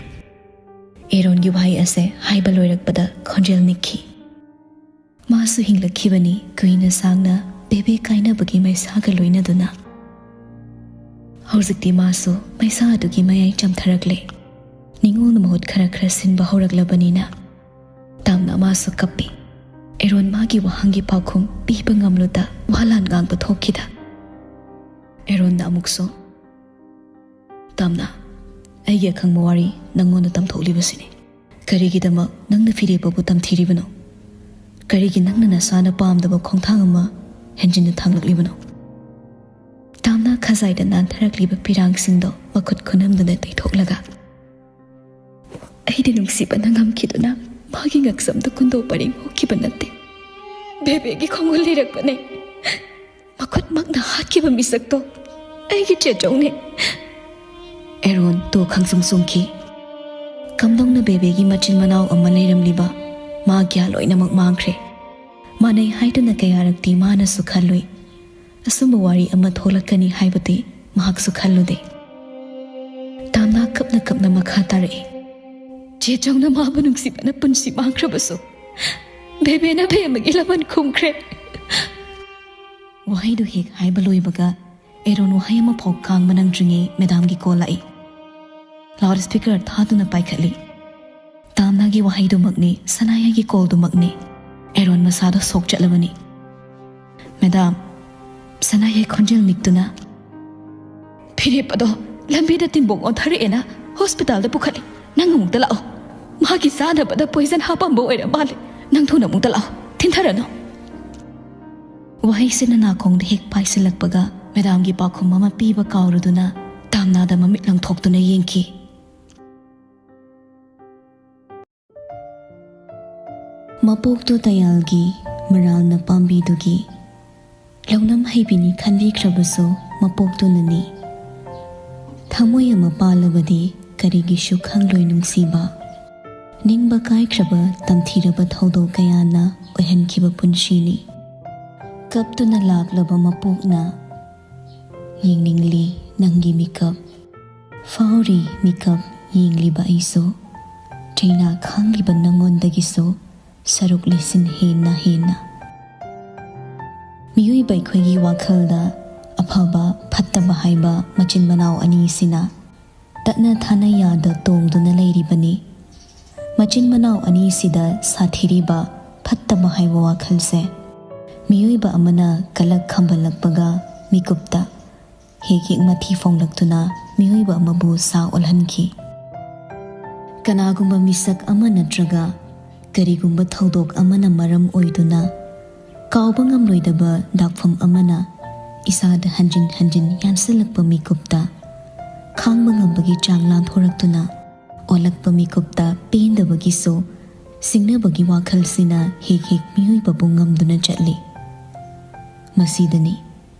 ꯑꯦꯔꯣꯟꯒꯤ ꯋꯥꯍꯩ ꯑꯁꯦ ꯍꯥꯏꯕ ꯂꯣꯏꯔꯛꯄꯗ ꯈꯣꯟꯖꯦꯜ ꯅꯤꯛꯈꯤ꯫ ꯃꯥꯁꯨ ꯍꯤꯡꯂꯛꯈꯤꯕꯅꯤ ꯀꯨꯏꯅ ꯁꯥꯡꯅ ꯕꯦꯕꯦ ꯀꯥꯏꯅꯕꯒꯤ ꯃꯩꯁꯥꯒ ꯂꯣꯏꯅꯗꯨꯅ꯫ ꯍꯧꯖꯤꯛꯇꯤ ꯃꯥꯁꯨ ꯃꯩꯁꯥ ꯑꯗꯨꯒꯤ ꯃꯌꯥꯏ ꯆꯝꯊꯔꯛꯂꯦ꯫ ꯅꯤꯡꯉꯣꯜꯅ ꯃꯍꯨꯠ ꯈꯔ ꯈꯔ ꯁꯤꯟꯕ ꯍꯧꯔꯛꯂꯕꯅꯤꯅ꯫ ꯇꯥꯝꯅ ꯃꯥꯁꯨ ꯀꯞꯄꯤ꯫ ꯑꯦꯔꯣꯟ ꯃꯥꯒꯤ ꯋꯥꯍꯪꯒꯤ ꯄꯥꯎꯈꯨꯝ ꯄꯤꯕ ꯉꯝꯂꯨꯗ ꯋꯥ ꯂꯥꯟ ꯉꯥꯡꯕ ꯊꯣꯛꯈꯤꯗ꯫ ꯑꯦꯔꯣꯟꯅ ꯑꯃꯨꯛꯁꯨ, "ꯇꯥꯝꯅ, ꯑꯩꯒꯤ ꯑꯈꯪꯕ ꯋꯥꯔꯤ ꯅꯪꯉꯣꯟꯗ ꯇꯝꯊꯣꯛꯂꯤꯕꯁꯤꯅꯤ꯫ ꯀꯔꯤꯒꯤꯗꯃꯛ ꯅꯪꯅ ꯐꯤꯔꯦꯞꯄꯕꯨ ꯇꯝꯊꯤꯔꯤꯕꯅꯣ? ꯀꯔꯤꯒꯤ ꯅꯪꯅ ꯅꯁꯥꯅ ꯄꯥꯝꯗꯕ ꯈꯣꯡꯊꯥꯡ ꯑꯃ ꯍꯦꯟꯖꯤꯟꯅ ꯊꯥꯡꯂꯛꯂꯤꯕꯅꯣ?" ꯇꯥꯝꯅ ꯈꯖꯥꯏꯗ ꯅꯥꯟꯊꯔꯛꯂꯤꯕ ꯄꯤꯔꯥꯡꯁꯤꯡꯗꯣ ꯃꯈꯨꯠ ꯈꯨꯅꯝꯗꯨꯅ ꯇꯩꯊꯣꯛꯂꯒ, "ꯑꯩꯗꯤ ꯅꯨꯡꯁꯤꯕꯅ ꯉꯝꯈꯤꯗꯨꯅ ꯃꯥꯒꯤ ꯉꯛꯁꯝꯗ ꯀꯨꯟꯗꯣ ꯄꯔꯦꯡ ꯍꯣꯛꯈꯤꯕ ꯅꯠꯇꯦ꯫ ꯕꯦꯕꯦꯒꯤ ꯈꯣꯡꯒꯨꯜ ꯂꯤꯔꯛꯄꯅꯦ꯫ ꯃꯈꯨꯠꯃꯛꯅ ꯍꯥꯠꯈꯤꯕ ꯃꯤꯁꯛꯇꯣ ꯑꯩꯒꯤ ꯆꯦꯆꯧꯅꯦ꯫ ꯑꯦꯔꯣꯟ ꯇꯣ ꯈꯪꯁꯨꯡ ꯁꯨꯡꯈꯤ꯫ ꯀꯝꯗꯧꯅ ꯕꯦꯕꯦꯒꯤ ꯃꯆꯤꯟ ꯃꯅꯥꯎ ꯑꯃ ꯂꯩꯔꯝꯂꯤꯕ ꯃꯥ ꯒ꯭ꯌꯥꯟ ꯂꯣꯏꯅꯃꯛ ꯃꯥꯡꯈ꯭ꯔꯦ꯫ ꯃꯥꯟꯅꯩ ꯍꯥꯏꯗꯨꯅ ꯀꯌꯥꯔꯛꯇꯤ ꯃꯥꯅꯁꯨ ꯈꯜꯂꯨꯏ꯫ ꯑꯆꯨꯝꯕ ꯋꯥꯔꯤ ꯑꯃ ꯊꯣꯛꯂꯛꯀꯅꯤ ꯍꯥꯏꯕꯗꯤ ꯃꯍꯥꯛꯁꯨ ꯈꯜꯂꯨꯗꯦ꯫ ꯇꯥꯝꯅꯥ ꯀꯞꯅ ꯀꯞꯅ ꯃꯈꯥ ꯇꯥꯔꯛꯏ꯫ "ꯆꯦꯆꯧꯅ ꯃꯥꯕꯨ ꯅꯨꯡꯁꯤꯕꯅ ꯄꯨꯟꯁꯤ ꯃꯥꯡꯈ꯭ꯔꯕꯁꯨ, ꯕꯦꯕꯦꯅ ꯕꯦꯝꯃꯒꯤ ꯂꯃꯟ ꯈꯨꯝꯈ꯭ꯔꯦ꯫" ꯋꯥꯍꯩꯗꯨ ꯍꯦꯛ ꯍꯥꯏꯕ ꯂꯣꯏꯕꯒ ꯑꯦꯔꯣꯟ ꯋꯥꯍꯩ ꯑꯃꯐꯥꯎ ꯀꯥꯡꯕ ꯅꯪꯗ꯭ꯔꯤꯉꯩ ꯃꯦꯗꯥꯝꯒꯤ ꯀꯣꯜ ꯂꯥꯛꯏ꯫ ꯂꯥꯎꯗ ꯁ꯭ꯄꯤꯀꯔ ꯊꯥꯗꯨꯅ ꯄꯥꯏꯈꯠꯂꯤ꯫ ꯇꯥꯝꯅꯥꯒꯤ ꯋꯥꯍꯩꯗꯨꯃꯛꯅꯤ ꯁꯅꯥꯌꯥꯒꯤ ꯀꯣꯜꯗꯨꯃꯛꯅꯤ꯫ ꯑꯦꯔꯣꯟ ꯃꯁꯥꯗꯣ ꯁꯣꯛ ꯆꯠꯂꯕꯅꯤ꯫ "ꯃꯦꯗꯥꯝ꯫" ꯁꯅꯥꯌꯥ ꯈꯣꯟꯖꯦꯜ ꯅꯤꯛꯇꯨꯅ, "ꯐꯤꯔꯦꯞ ꯑꯗꯣ ꯂꯝꯕꯤꯗ ꯇꯤꯟꯕꯣꯡ ꯑꯣꯟꯊꯔꯛꯑꯦꯅ ꯍꯣꯁꯄꯤꯇꯥꯜꯗ ꯄꯨꯈꯠꯂꯤ꯫ ꯅꯪ ꯑꯃꯨꯛꯇ ꯂꯥꯛꯑꯣ꯫ ꯃꯍꯥꯛꯀꯤ ꯆꯥꯅꯕꯗ ꯄꯣꯏꯖꯟ ꯍꯥꯞꯄꯝꯕ ꯑꯣꯏꯔ ꯃꯥꯜꯂꯦ꯫ ꯅꯪ ꯊꯨꯅ ꯑꯃꯨꯛꯇ ꯂꯥꯛꯑꯣ꯫ ꯊꯤꯟꯊꯔꯅꯨ꯫" ꯋꯥꯍꯩꯁꯤꯅ ꯅꯥꯀꯣꯡꯗ ꯍꯦꯛ ꯄꯥꯏꯁꯤꯜꯂꯛꯄꯒ ꯃꯦꯗꯥꯝꯒꯤ ꯄꯥꯎꯈꯨꯝ ꯑꯃ ꯄꯤꯕ ꯀꯥꯎꯔꯨꯗꯨꯅ ꯇꯥꯝꯅꯥꯗ ꯃꯃꯤꯠ ꯂꯪꯊꯣꯛꯇꯨꯅ ꯌꯦꯡꯈꯤ꯫ ꯃꯄꯣꯛꯇꯨ ꯇꯌꯥꯜꯒꯤ, ꯃꯔꯥꯜꯅ ꯄꯥꯝꯕꯤꯗꯨꯒꯤ꯫ ꯂꯧꯅꯝ ꯍꯩꯕꯤꯅꯤ ꯈꯟꯕꯤꯈ꯭ꯔꯕꯁꯨ ꯃꯄꯣꯛꯇꯨꯅꯅꯤ꯫ ꯊꯃꯣꯏ ꯑꯃ ꯄꯥꯜꯂꯕꯗꯤ ꯀꯔꯤꯒꯤꯁꯨ ꯈꯪꯂꯣꯏ ꯅꯨꯡꯁꯤꯕ꯫ ꯅꯤꯡꯕ ꯀꯥꯏꯈ꯭ꯔꯕ ꯇꯝꯊꯤꯔꯕ ꯊꯧꯗꯣꯛ ꯀꯌꯥꯅ ꯑꯣꯏꯍꯟꯈꯤꯕ ꯄꯨꯟꯁꯤꯅꯤ꯫ ꯀꯞꯇꯨꯅ ꯂꯥꯛꯂꯕ ꯃꯄꯣꯛꯅ ꯌꯦꯡꯅꯤꯡꯂꯤ ꯅꯪꯒꯤ ꯃꯤꯀꯞ꯫ ꯐꯥꯎꯔꯤ ꯃꯤꯀꯞ ꯌꯦꯡꯂꯤꯕ ꯑꯩꯁꯨ꯫ ꯆꯩꯅꯥ ꯈꯥꯡꯂꯤꯕ ꯅꯪꯉꯣꯟꯗꯒꯤꯁꯨ ꯁꯔꯨꯛ ꯂꯤꯁꯤꯡ ꯍꯦꯟꯅ ꯍꯦꯟꯅ꯫ ꯃꯤꯑꯣꯏꯕ ꯑꯩꯈꯣꯏꯒꯤ ꯋꯥꯈꯜꯗ ꯑꯐꯕ ꯐꯠꯇꯕ ꯍꯥꯏꯕ ꯃꯆꯤꯟ ꯃꯅꯥꯎ ꯑꯅꯤꯁꯤꯅ ꯇꯠꯅ ꯊꯥꯅ ꯌꯥꯗ ꯇꯣꯡꯗꯨꯅ ꯂꯩꯔꯤꯕꯅꯤ꯫ ꯃꯆꯤꯟ ꯃꯅꯥꯎ ꯑꯅꯤꯁꯤꯗ ꯁꯥꯊꯤꯔꯤꯕ ꯐꯠꯇꯕ ꯍꯥꯏꯕ ꯋꯥꯈꯜꯁꯦ ꯃꯤꯑꯣꯏꯕ ꯑꯃꯅ ꯀꯂꯛ ꯈꯝꯕꯜꯂꯛꯄꯒ ꯃꯤꯀꯨꯞꯇ ꯍꯦꯛ ꯍꯦꯛ ꯃꯊꯤ ꯐꯣꯡꯂꯛꯇꯨꯅ ꯃꯤꯑꯣꯏꯕ ꯑꯃꯕꯨ ꯁꯥ ꯑꯣꯜꯍꯟꯈꯤ꯫ ꯀꯅꯥꯒꯨꯝꯕ ꯃꯤꯁꯛ ꯑꯃ ꯅꯠꯇ꯭ꯔꯒ ꯀꯔꯤꯒꯨꯝꯕ ꯊꯧꯗꯣꯛ ꯑꯃꯅ ꯃꯔꯝ ꯑꯣꯏꯗꯨꯅ ꯀꯥꯎꯕ ꯉꯝꯂꯣꯏꯗꯕ ꯗꯥꯛꯐꯝ ꯑꯃꯅ ꯏꯁꯥꯗ ꯍꯟꯖꯤꯟ ꯍꯟꯖꯤꯟ ꯌꯥꯟꯁꯤꯜꯂꯛꯄ ꯃꯤꯀꯨꯞꯇ ꯈꯥꯡꯕ ꯉꯝꯕꯒꯤ ꯆꯥꯡ ꯂꯥꯟꯊꯣꯔꯛꯇꯨꯅ ꯑꯣꯜꯂꯛꯄ ꯃꯤꯀꯨꯞꯇ ꯄꯦꯟꯗꯕꯒꯤꯁꯨ ꯁꯤꯡꯅꯕꯒꯤ ꯋꯥꯈꯜꯁꯤꯅ ꯍꯦꯛ ꯍꯦꯛ ꯃꯤꯑꯣꯏꯕꯕꯨ ꯉꯝꯗꯨꯅ ꯆꯠꯂꯤ꯫ ꯃꯁꯤꯗꯅꯤ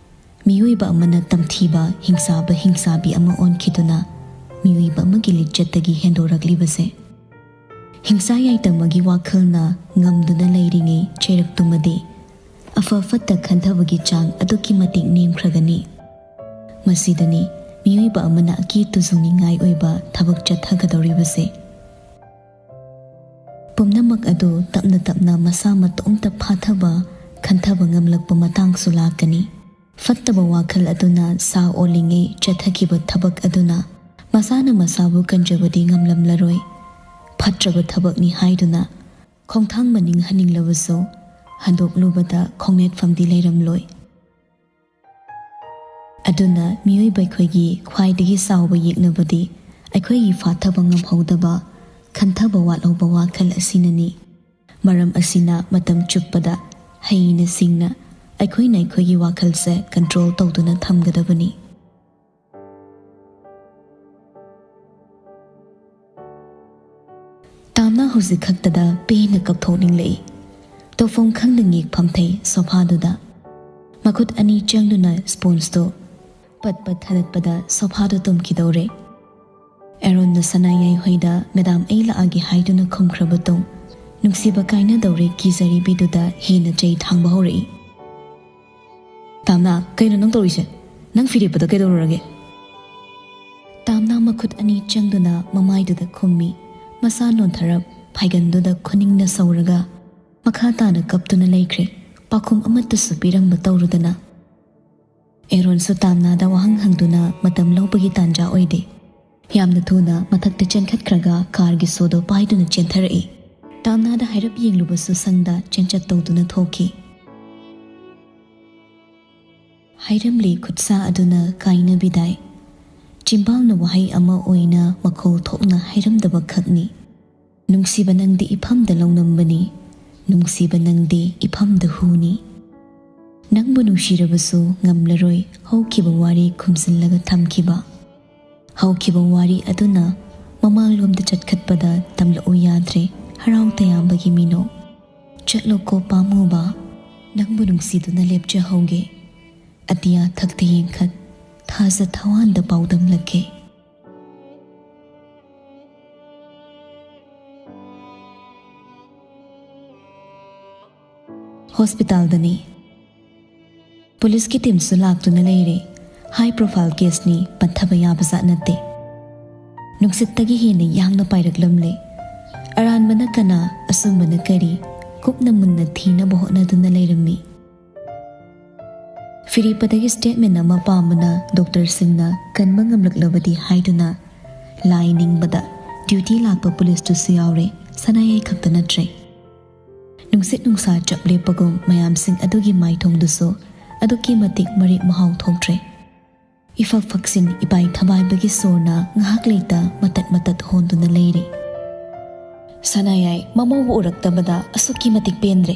ꯃꯤꯑꯣꯏꯕ ꯑꯃꯅ ꯇꯝꯊꯤꯕ, ꯍꯤꯡꯁꯥꯕ, ꯍꯤꯡꯁꯥꯕꯤ ꯑꯃ ꯑꯣꯟꯈꯤꯗꯨꯅ ꯃꯤꯑꯣꯏꯕ ꯑꯃꯒꯤ ꯂꯤꯆꯠꯇꯒꯤ ꯍꯦꯟꯗꯣꯔꯛꯂꯤꯕꯁꯦ꯫ ꯍꯤꯡꯁꯥ ꯌꯥꯏꯇꯝꯕꯒꯤ ꯋꯥꯈꯜꯅ ꯉꯝꯗꯨꯅ ꯂꯩꯔꯤꯉꯩ ꯆꯩꯔꯛꯇꯨꯃꯗꯤ ꯑꯐ ꯐꯠꯇ ꯈꯟꯊꯕꯒꯤ ꯆꯥꯡ ꯑꯗꯨꯛꯀꯤ ꯃꯇꯤꯛ ꯅꯦꯝꯈ꯭ꯔꯒꯅꯤ꯫ ꯃꯁꯤꯗꯅꯤ ꯃꯤꯑꯣꯏꯕ ꯑꯃꯅ ꯑꯀꯤ ꯇꯨꯖꯨꯡꯅꯤꯡꯉꯥꯏ ꯑꯣꯏꯕ ꯊꯕꯛ ꯆꯠꯊꯒꯗꯧꯔꯤꯕꯁꯦ꯫ ꯄꯨꯝꯅꯃꯛ ꯑꯗꯨ ꯇꯞꯅ ꯇꯞꯅ ꯃꯁꯥ ꯃꯇꯣꯝꯇ ꯐꯥꯊꯕ, ꯈꯟꯊꯕ ꯉꯝꯂꯛꯄ ꯃꯇꯥꯡꯁꯨ ꯂꯥꯛꯀꯅꯤ꯫ ꯐꯠꯇꯕ ꯋꯥꯈꯜ ꯑꯗꯨꯅ ꯁꯥ ꯑꯣꯜꯂꯤꯉꯩ ꯆꯠꯊꯈꯤꯕ ꯊꯕꯛ ꯑꯗꯨꯅ ꯃꯁꯥꯅ ꯃꯁꯥꯕꯨ ꯀꯟꯖꯕꯗꯤ ꯉꯝꯂꯝꯂꯔꯣꯏ꯫ ꯐꯠꯇ꯭ꯔꯕ ꯊꯕꯛꯅꯤ ꯍꯥꯏꯗꯨꯅ ꯈꯣꯡꯊꯥꯡ ꯃꯅꯤꯡ ꯍꯟꯅꯤꯡꯂꯕꯁꯨ ꯍꯟꯗꯣꯛꯂꯨꯕꯗ ꯈꯣꯡꯅꯦꯠꯐꯝꯗꯤ ꯂꯩꯔꯝꯂꯣꯏ꯫ ꯑꯗꯨꯅ ꯃꯤꯑꯣꯏꯕ ꯑꯩꯈꯣꯏꯒꯤ ꯈ꯭ꯋꯥꯏꯗꯒꯤ ꯆꯥꯎꯕ ꯌꯦꯛꯅꯕꯗꯤ ꯑꯩꯈꯣꯏꯒꯤ ꯐꯥꯊꯕ ꯉꯝꯍꯧꯗꯕ, ꯈꯟꯊꯕ ꯋꯥꯠꯍꯧꯕ ꯋꯥꯈꯜ ꯑꯁꯤꯅꯅꯤ꯫ ꯃꯔꯝ ꯑꯁꯤꯅ ꯃꯇꯝ ꯆꯨꯞꯄꯗ ꯍꯩꯅ ꯁꯤꯡꯅ ꯑꯩꯈꯣꯏꯅ ꯑꯩꯈꯣꯏꯒꯤ ꯋꯥꯈꯜꯁꯦ ꯀꯟꯇ꯭ꯔꯣꯜ ꯇꯧꯗꯨꯅ ꯊꯝꯒꯗꯕꯅꯤ꯫ ꯇꯥꯝꯅ ꯍꯧꯖꯤꯛ ꯈꯛꯇꯗ ꯄꯦꯟꯅ ꯀꯞꯊꯣꯛꯅꯤꯡꯂꯛꯏ꯫ ꯇꯧꯐꯝ ꯈꯪꯗ ꯉꯦꯛ ꯐꯝꯊꯩ ꯁꯣꯐꯥꯗꯨꯗ꯫ ꯃꯈꯨꯠ ꯑꯅꯤ ꯆꯪꯗꯨꯅ ꯁ꯭ꯄꯣꯟꯖꯇꯨ ꯄꯠ ꯄꯠ ꯊꯥꯗꯠꯄꯗ ꯁꯣꯐꯥꯗꯨ ꯇꯨꯝꯈꯤꯗꯧꯔꯦ꯫ ꯑꯦꯔꯣꯟꯅ ꯁꯅꯥꯌꯥꯏ ꯍꯣꯏꯗ "ꯃꯦꯗꯥꯝ, ꯑꯩ ꯂꯥꯛꯑꯒꯦ" ꯍꯥꯏꯗꯨꯅ ꯈꯨꯝꯈ꯭ꯔꯕ ꯇꯨꯡ, ꯅꯨꯡꯁꯤꯕ ꯀꯥꯏꯅꯗꯧꯔꯦ ꯀꯤꯖꯔꯤꯕꯤꯗꯨꯗ ꯍꯦꯟꯅ ꯆꯩ ꯊꯥꯡꯕ ꯍꯧꯔꯛꯏ꯫ "ꯇꯥꯝꯅ, ꯀꯩꯅꯣ ꯅꯪ ꯇꯧꯔꯤꯁꯦ? ꯅꯪ ꯐꯤꯔꯦꯞꯄꯗ ꯀꯩꯗꯧꯔꯨꯔꯒꯦ?" ꯇꯥꯝꯅ ꯃꯈꯨꯠ ꯑꯅꯤ ꯆꯪꯗꯨꯅ ꯃꯃꯥꯏꯗꯨꯗ ꯈꯨꯝꯃꯤ꯫ ꯃꯁꯥ ꯅꯣꯟꯊꯔꯞ ꯐꯥꯏꯒꯟꯗꯨꯗ ꯈꯨꯅꯤꯡꯅ ꯁꯧꯔꯒ ꯃꯈꯥ ꯇꯥꯅ ꯀꯞꯇꯨꯅ ꯂꯩꯈ꯭ꯔꯦ꯫ ꯄꯥꯎꯈꯨꯝ ꯑꯃꯠꯇꯁꯨ ꯄꯤꯔꯝꯕ ꯇꯧꯔꯨꯗꯅ꯫ ꯑꯦꯔꯣꯟꯁꯨ ꯇꯥꯝꯅꯥꯗ ꯋꯥꯍꯪ ꯍꯪꯗꯨꯅ ꯃꯇꯝ ꯂꯧꯕꯒꯤ ꯇꯥꯟꯖꯥ ꯑꯣꯏꯗꯦ꯫ ꯌꯥꯝꯅ ꯊꯨꯅ ꯃꯊꯛꯇ ꯆꯦꯟꯈꯠꯈ꯭ꯔꯒ ꯀꯥꯔꯒꯤ ꯁꯣꯗꯣ ꯄꯥꯏꯗꯨꯅ ꯆꯦꯟꯊꯔꯛꯏ꯫ ꯇꯥꯝꯅꯥꯗ ꯍꯥꯏꯔꯞ ꯌꯦꯡꯂꯨꯕꯁꯨ ꯁꯪꯗ ꯆꯦꯟꯆꯠ ꯇꯧꯗꯨꯅ ꯊꯣꯛꯈꯤ꯫ ꯍꯥꯏꯔꯝꯂꯤ ꯈꯨꯠꯁꯥ ꯑꯗꯨꯅ ꯀꯥꯏꯅꯕꯤꯗꯥꯏ꯫ ꯆꯤꯝꯕꯥꯜꯅ ꯋꯥꯍꯩ ꯑꯃ ꯑꯣꯏꯅ ꯃꯈꯣꯜ ꯊꯣꯛꯅ ꯍꯥꯏꯔꯝꯗꯕ ꯈꯛꯅꯤ꯫ "ꯅꯨꯡꯁꯤꯕ ꯅꯪꯗꯤ ꯏꯐꯝꯗ ꯂꯧꯅꯝꯕꯅꯤ, ꯅꯨꯡꯁꯤꯕ ꯅꯪꯗꯤ ꯏꯐꯝꯗ ꯍꯨꯅꯤ꯫ ꯅꯪꯕꯨ ꯅꯨꯡꯁꯤꯔꯕꯁꯨ ꯉꯝꯂꯔꯣꯏ ꯍꯧꯈꯤꯕ ꯋꯥꯔꯤ ꯈꯨꯝꯖꯤꯜꯂꯒ ꯊꯝꯈꯤꯕ꯫ ꯍꯧꯈꯤꯕ ꯋꯥꯔꯤ ꯑꯗꯨꯅ ꯃꯃꯥꯡꯂꯣꯝꯗ ꯆꯠꯈꯠꯄꯗ ꯇꯝꯂꯛꯎ ꯌꯥꯗ꯭ꯔꯦ ꯍꯔꯥꯎ ꯇꯌꯥꯝꯕꯒꯤ ꯃꯤꯅꯣꯛ꯫ ꯆꯠꯂꯣꯀꯣ ꯄꯥꯝꯃꯨꯕ, ꯅꯪꯕꯨ ꯅꯨꯡꯁꯤꯗꯨꯅ ꯂꯦꯞꯆꯍꯧꯒꯦ꯫ ꯑꯇꯤꯌꯥ ꯊꯛꯇ ꯌꯦꯡꯈꯠ, ꯊꯥꯖ ꯊꯋꯥꯟꯗ ꯄꯥꯎꯗꯝꯂꯛꯀꯦ꯫ ꯍꯣꯁꯄꯤꯇꯥꯜꯗꯅꯤ꯫ ꯄꯨꯂꯤꯁꯀꯤ ꯇꯤꯝꯁꯨ ꯂꯥꯛꯇꯨꯅ ꯂꯩꯔꯦ꯫ ꯍꯥꯏ ꯄ꯭ꯔꯣꯐꯥꯏꯜ ꯀꯦꯁꯅꯤ, ꯄꯟꯊꯕ ꯌꯥꯕꯖꯥꯠ ꯅꯠꯇꯦ꯫ ꯅꯨꯡꯁꯤꯠꯇꯒꯤ ꯍꯦꯟꯅ ꯌꯥꯡꯅ ꯄꯥꯏꯔꯛꯂꯝꯂꯦ꯫ ꯑꯔꯥꯟꯕꯅ ꯀꯅꯥ, ꯑꯆꯨꯝꯕꯅ ꯀꯔꯤ, ꯀꯨꯞꯅ ꯃꯨꯟꯅ ꯊꯤꯅꯕ ꯍꯣꯠꯅꯗꯨꯅ ꯂꯩꯔꯝꯃꯤ꯫ ꯐꯤꯔꯦꯞꯄꯗꯒꯤ ꯁ꯭ꯇꯦꯠꯃꯦꯟ ꯑꯃ ꯄꯥꯝꯕꯅ ꯗꯣꯛꯇꯔꯁꯤꯡꯅ ꯀꯟꯕ ꯉꯝꯂꯛꯂꯕꯗꯤ ꯍꯥꯏꯗꯨꯅ ꯂꯥꯏ ꯅꯤꯡꯕꯗ ꯗ꯭ꯌꯨꯇꯤ ꯂꯥꯛꯄ ꯄꯨꯂꯤꯁꯇꯨꯁꯨ ꯌꯥꯎꯔꯦ, ꯁꯅꯥꯌꯥꯏ ꯈꯛꯇ ꯅꯠꯇ꯭ꯔꯦ꯫ ꯅꯨꯡꯁꯤꯠ ꯅꯨꯡꯁꯥ ꯆꯞ ꯂꯦꯞꯄꯒꯨꯝ ꯃꯌꯥꯝꯁꯤꯡ ꯑꯗꯨꯒꯤ ꯃꯥꯏꯊꯣꯡꯗꯨꯁꯨ ꯑꯗꯨꯛꯀꯤ ꯃꯇꯤꯛ ꯃꯔꯦꯛ ꯃꯍꯥꯎ ꯊꯣꯛꯇ꯭ꯔꯦ꯫ ꯏꯐꯛ ꯐꯛꯆꯤꯟ ꯏꯄꯥꯏ ꯊꯕꯥꯏꯕꯒꯤ ꯁꯣꯔꯅ ꯉꯥꯏꯍꯥꯛ ꯂꯩꯇ ꯃꯇꯠ ꯃꯇꯠ ꯍꯣꯟꯗꯨꯅ ꯂꯩꯔꯤ꯫ ꯁꯅꯥꯌꯥꯏ ꯃꯃꯧꯕꯨ ꯎꯔꯛꯇꯕꯗ ꯑꯁꯨꯛꯀꯤ ꯃꯇꯤꯛ ꯄꯦꯟꯗ꯭ꯔꯦ꯫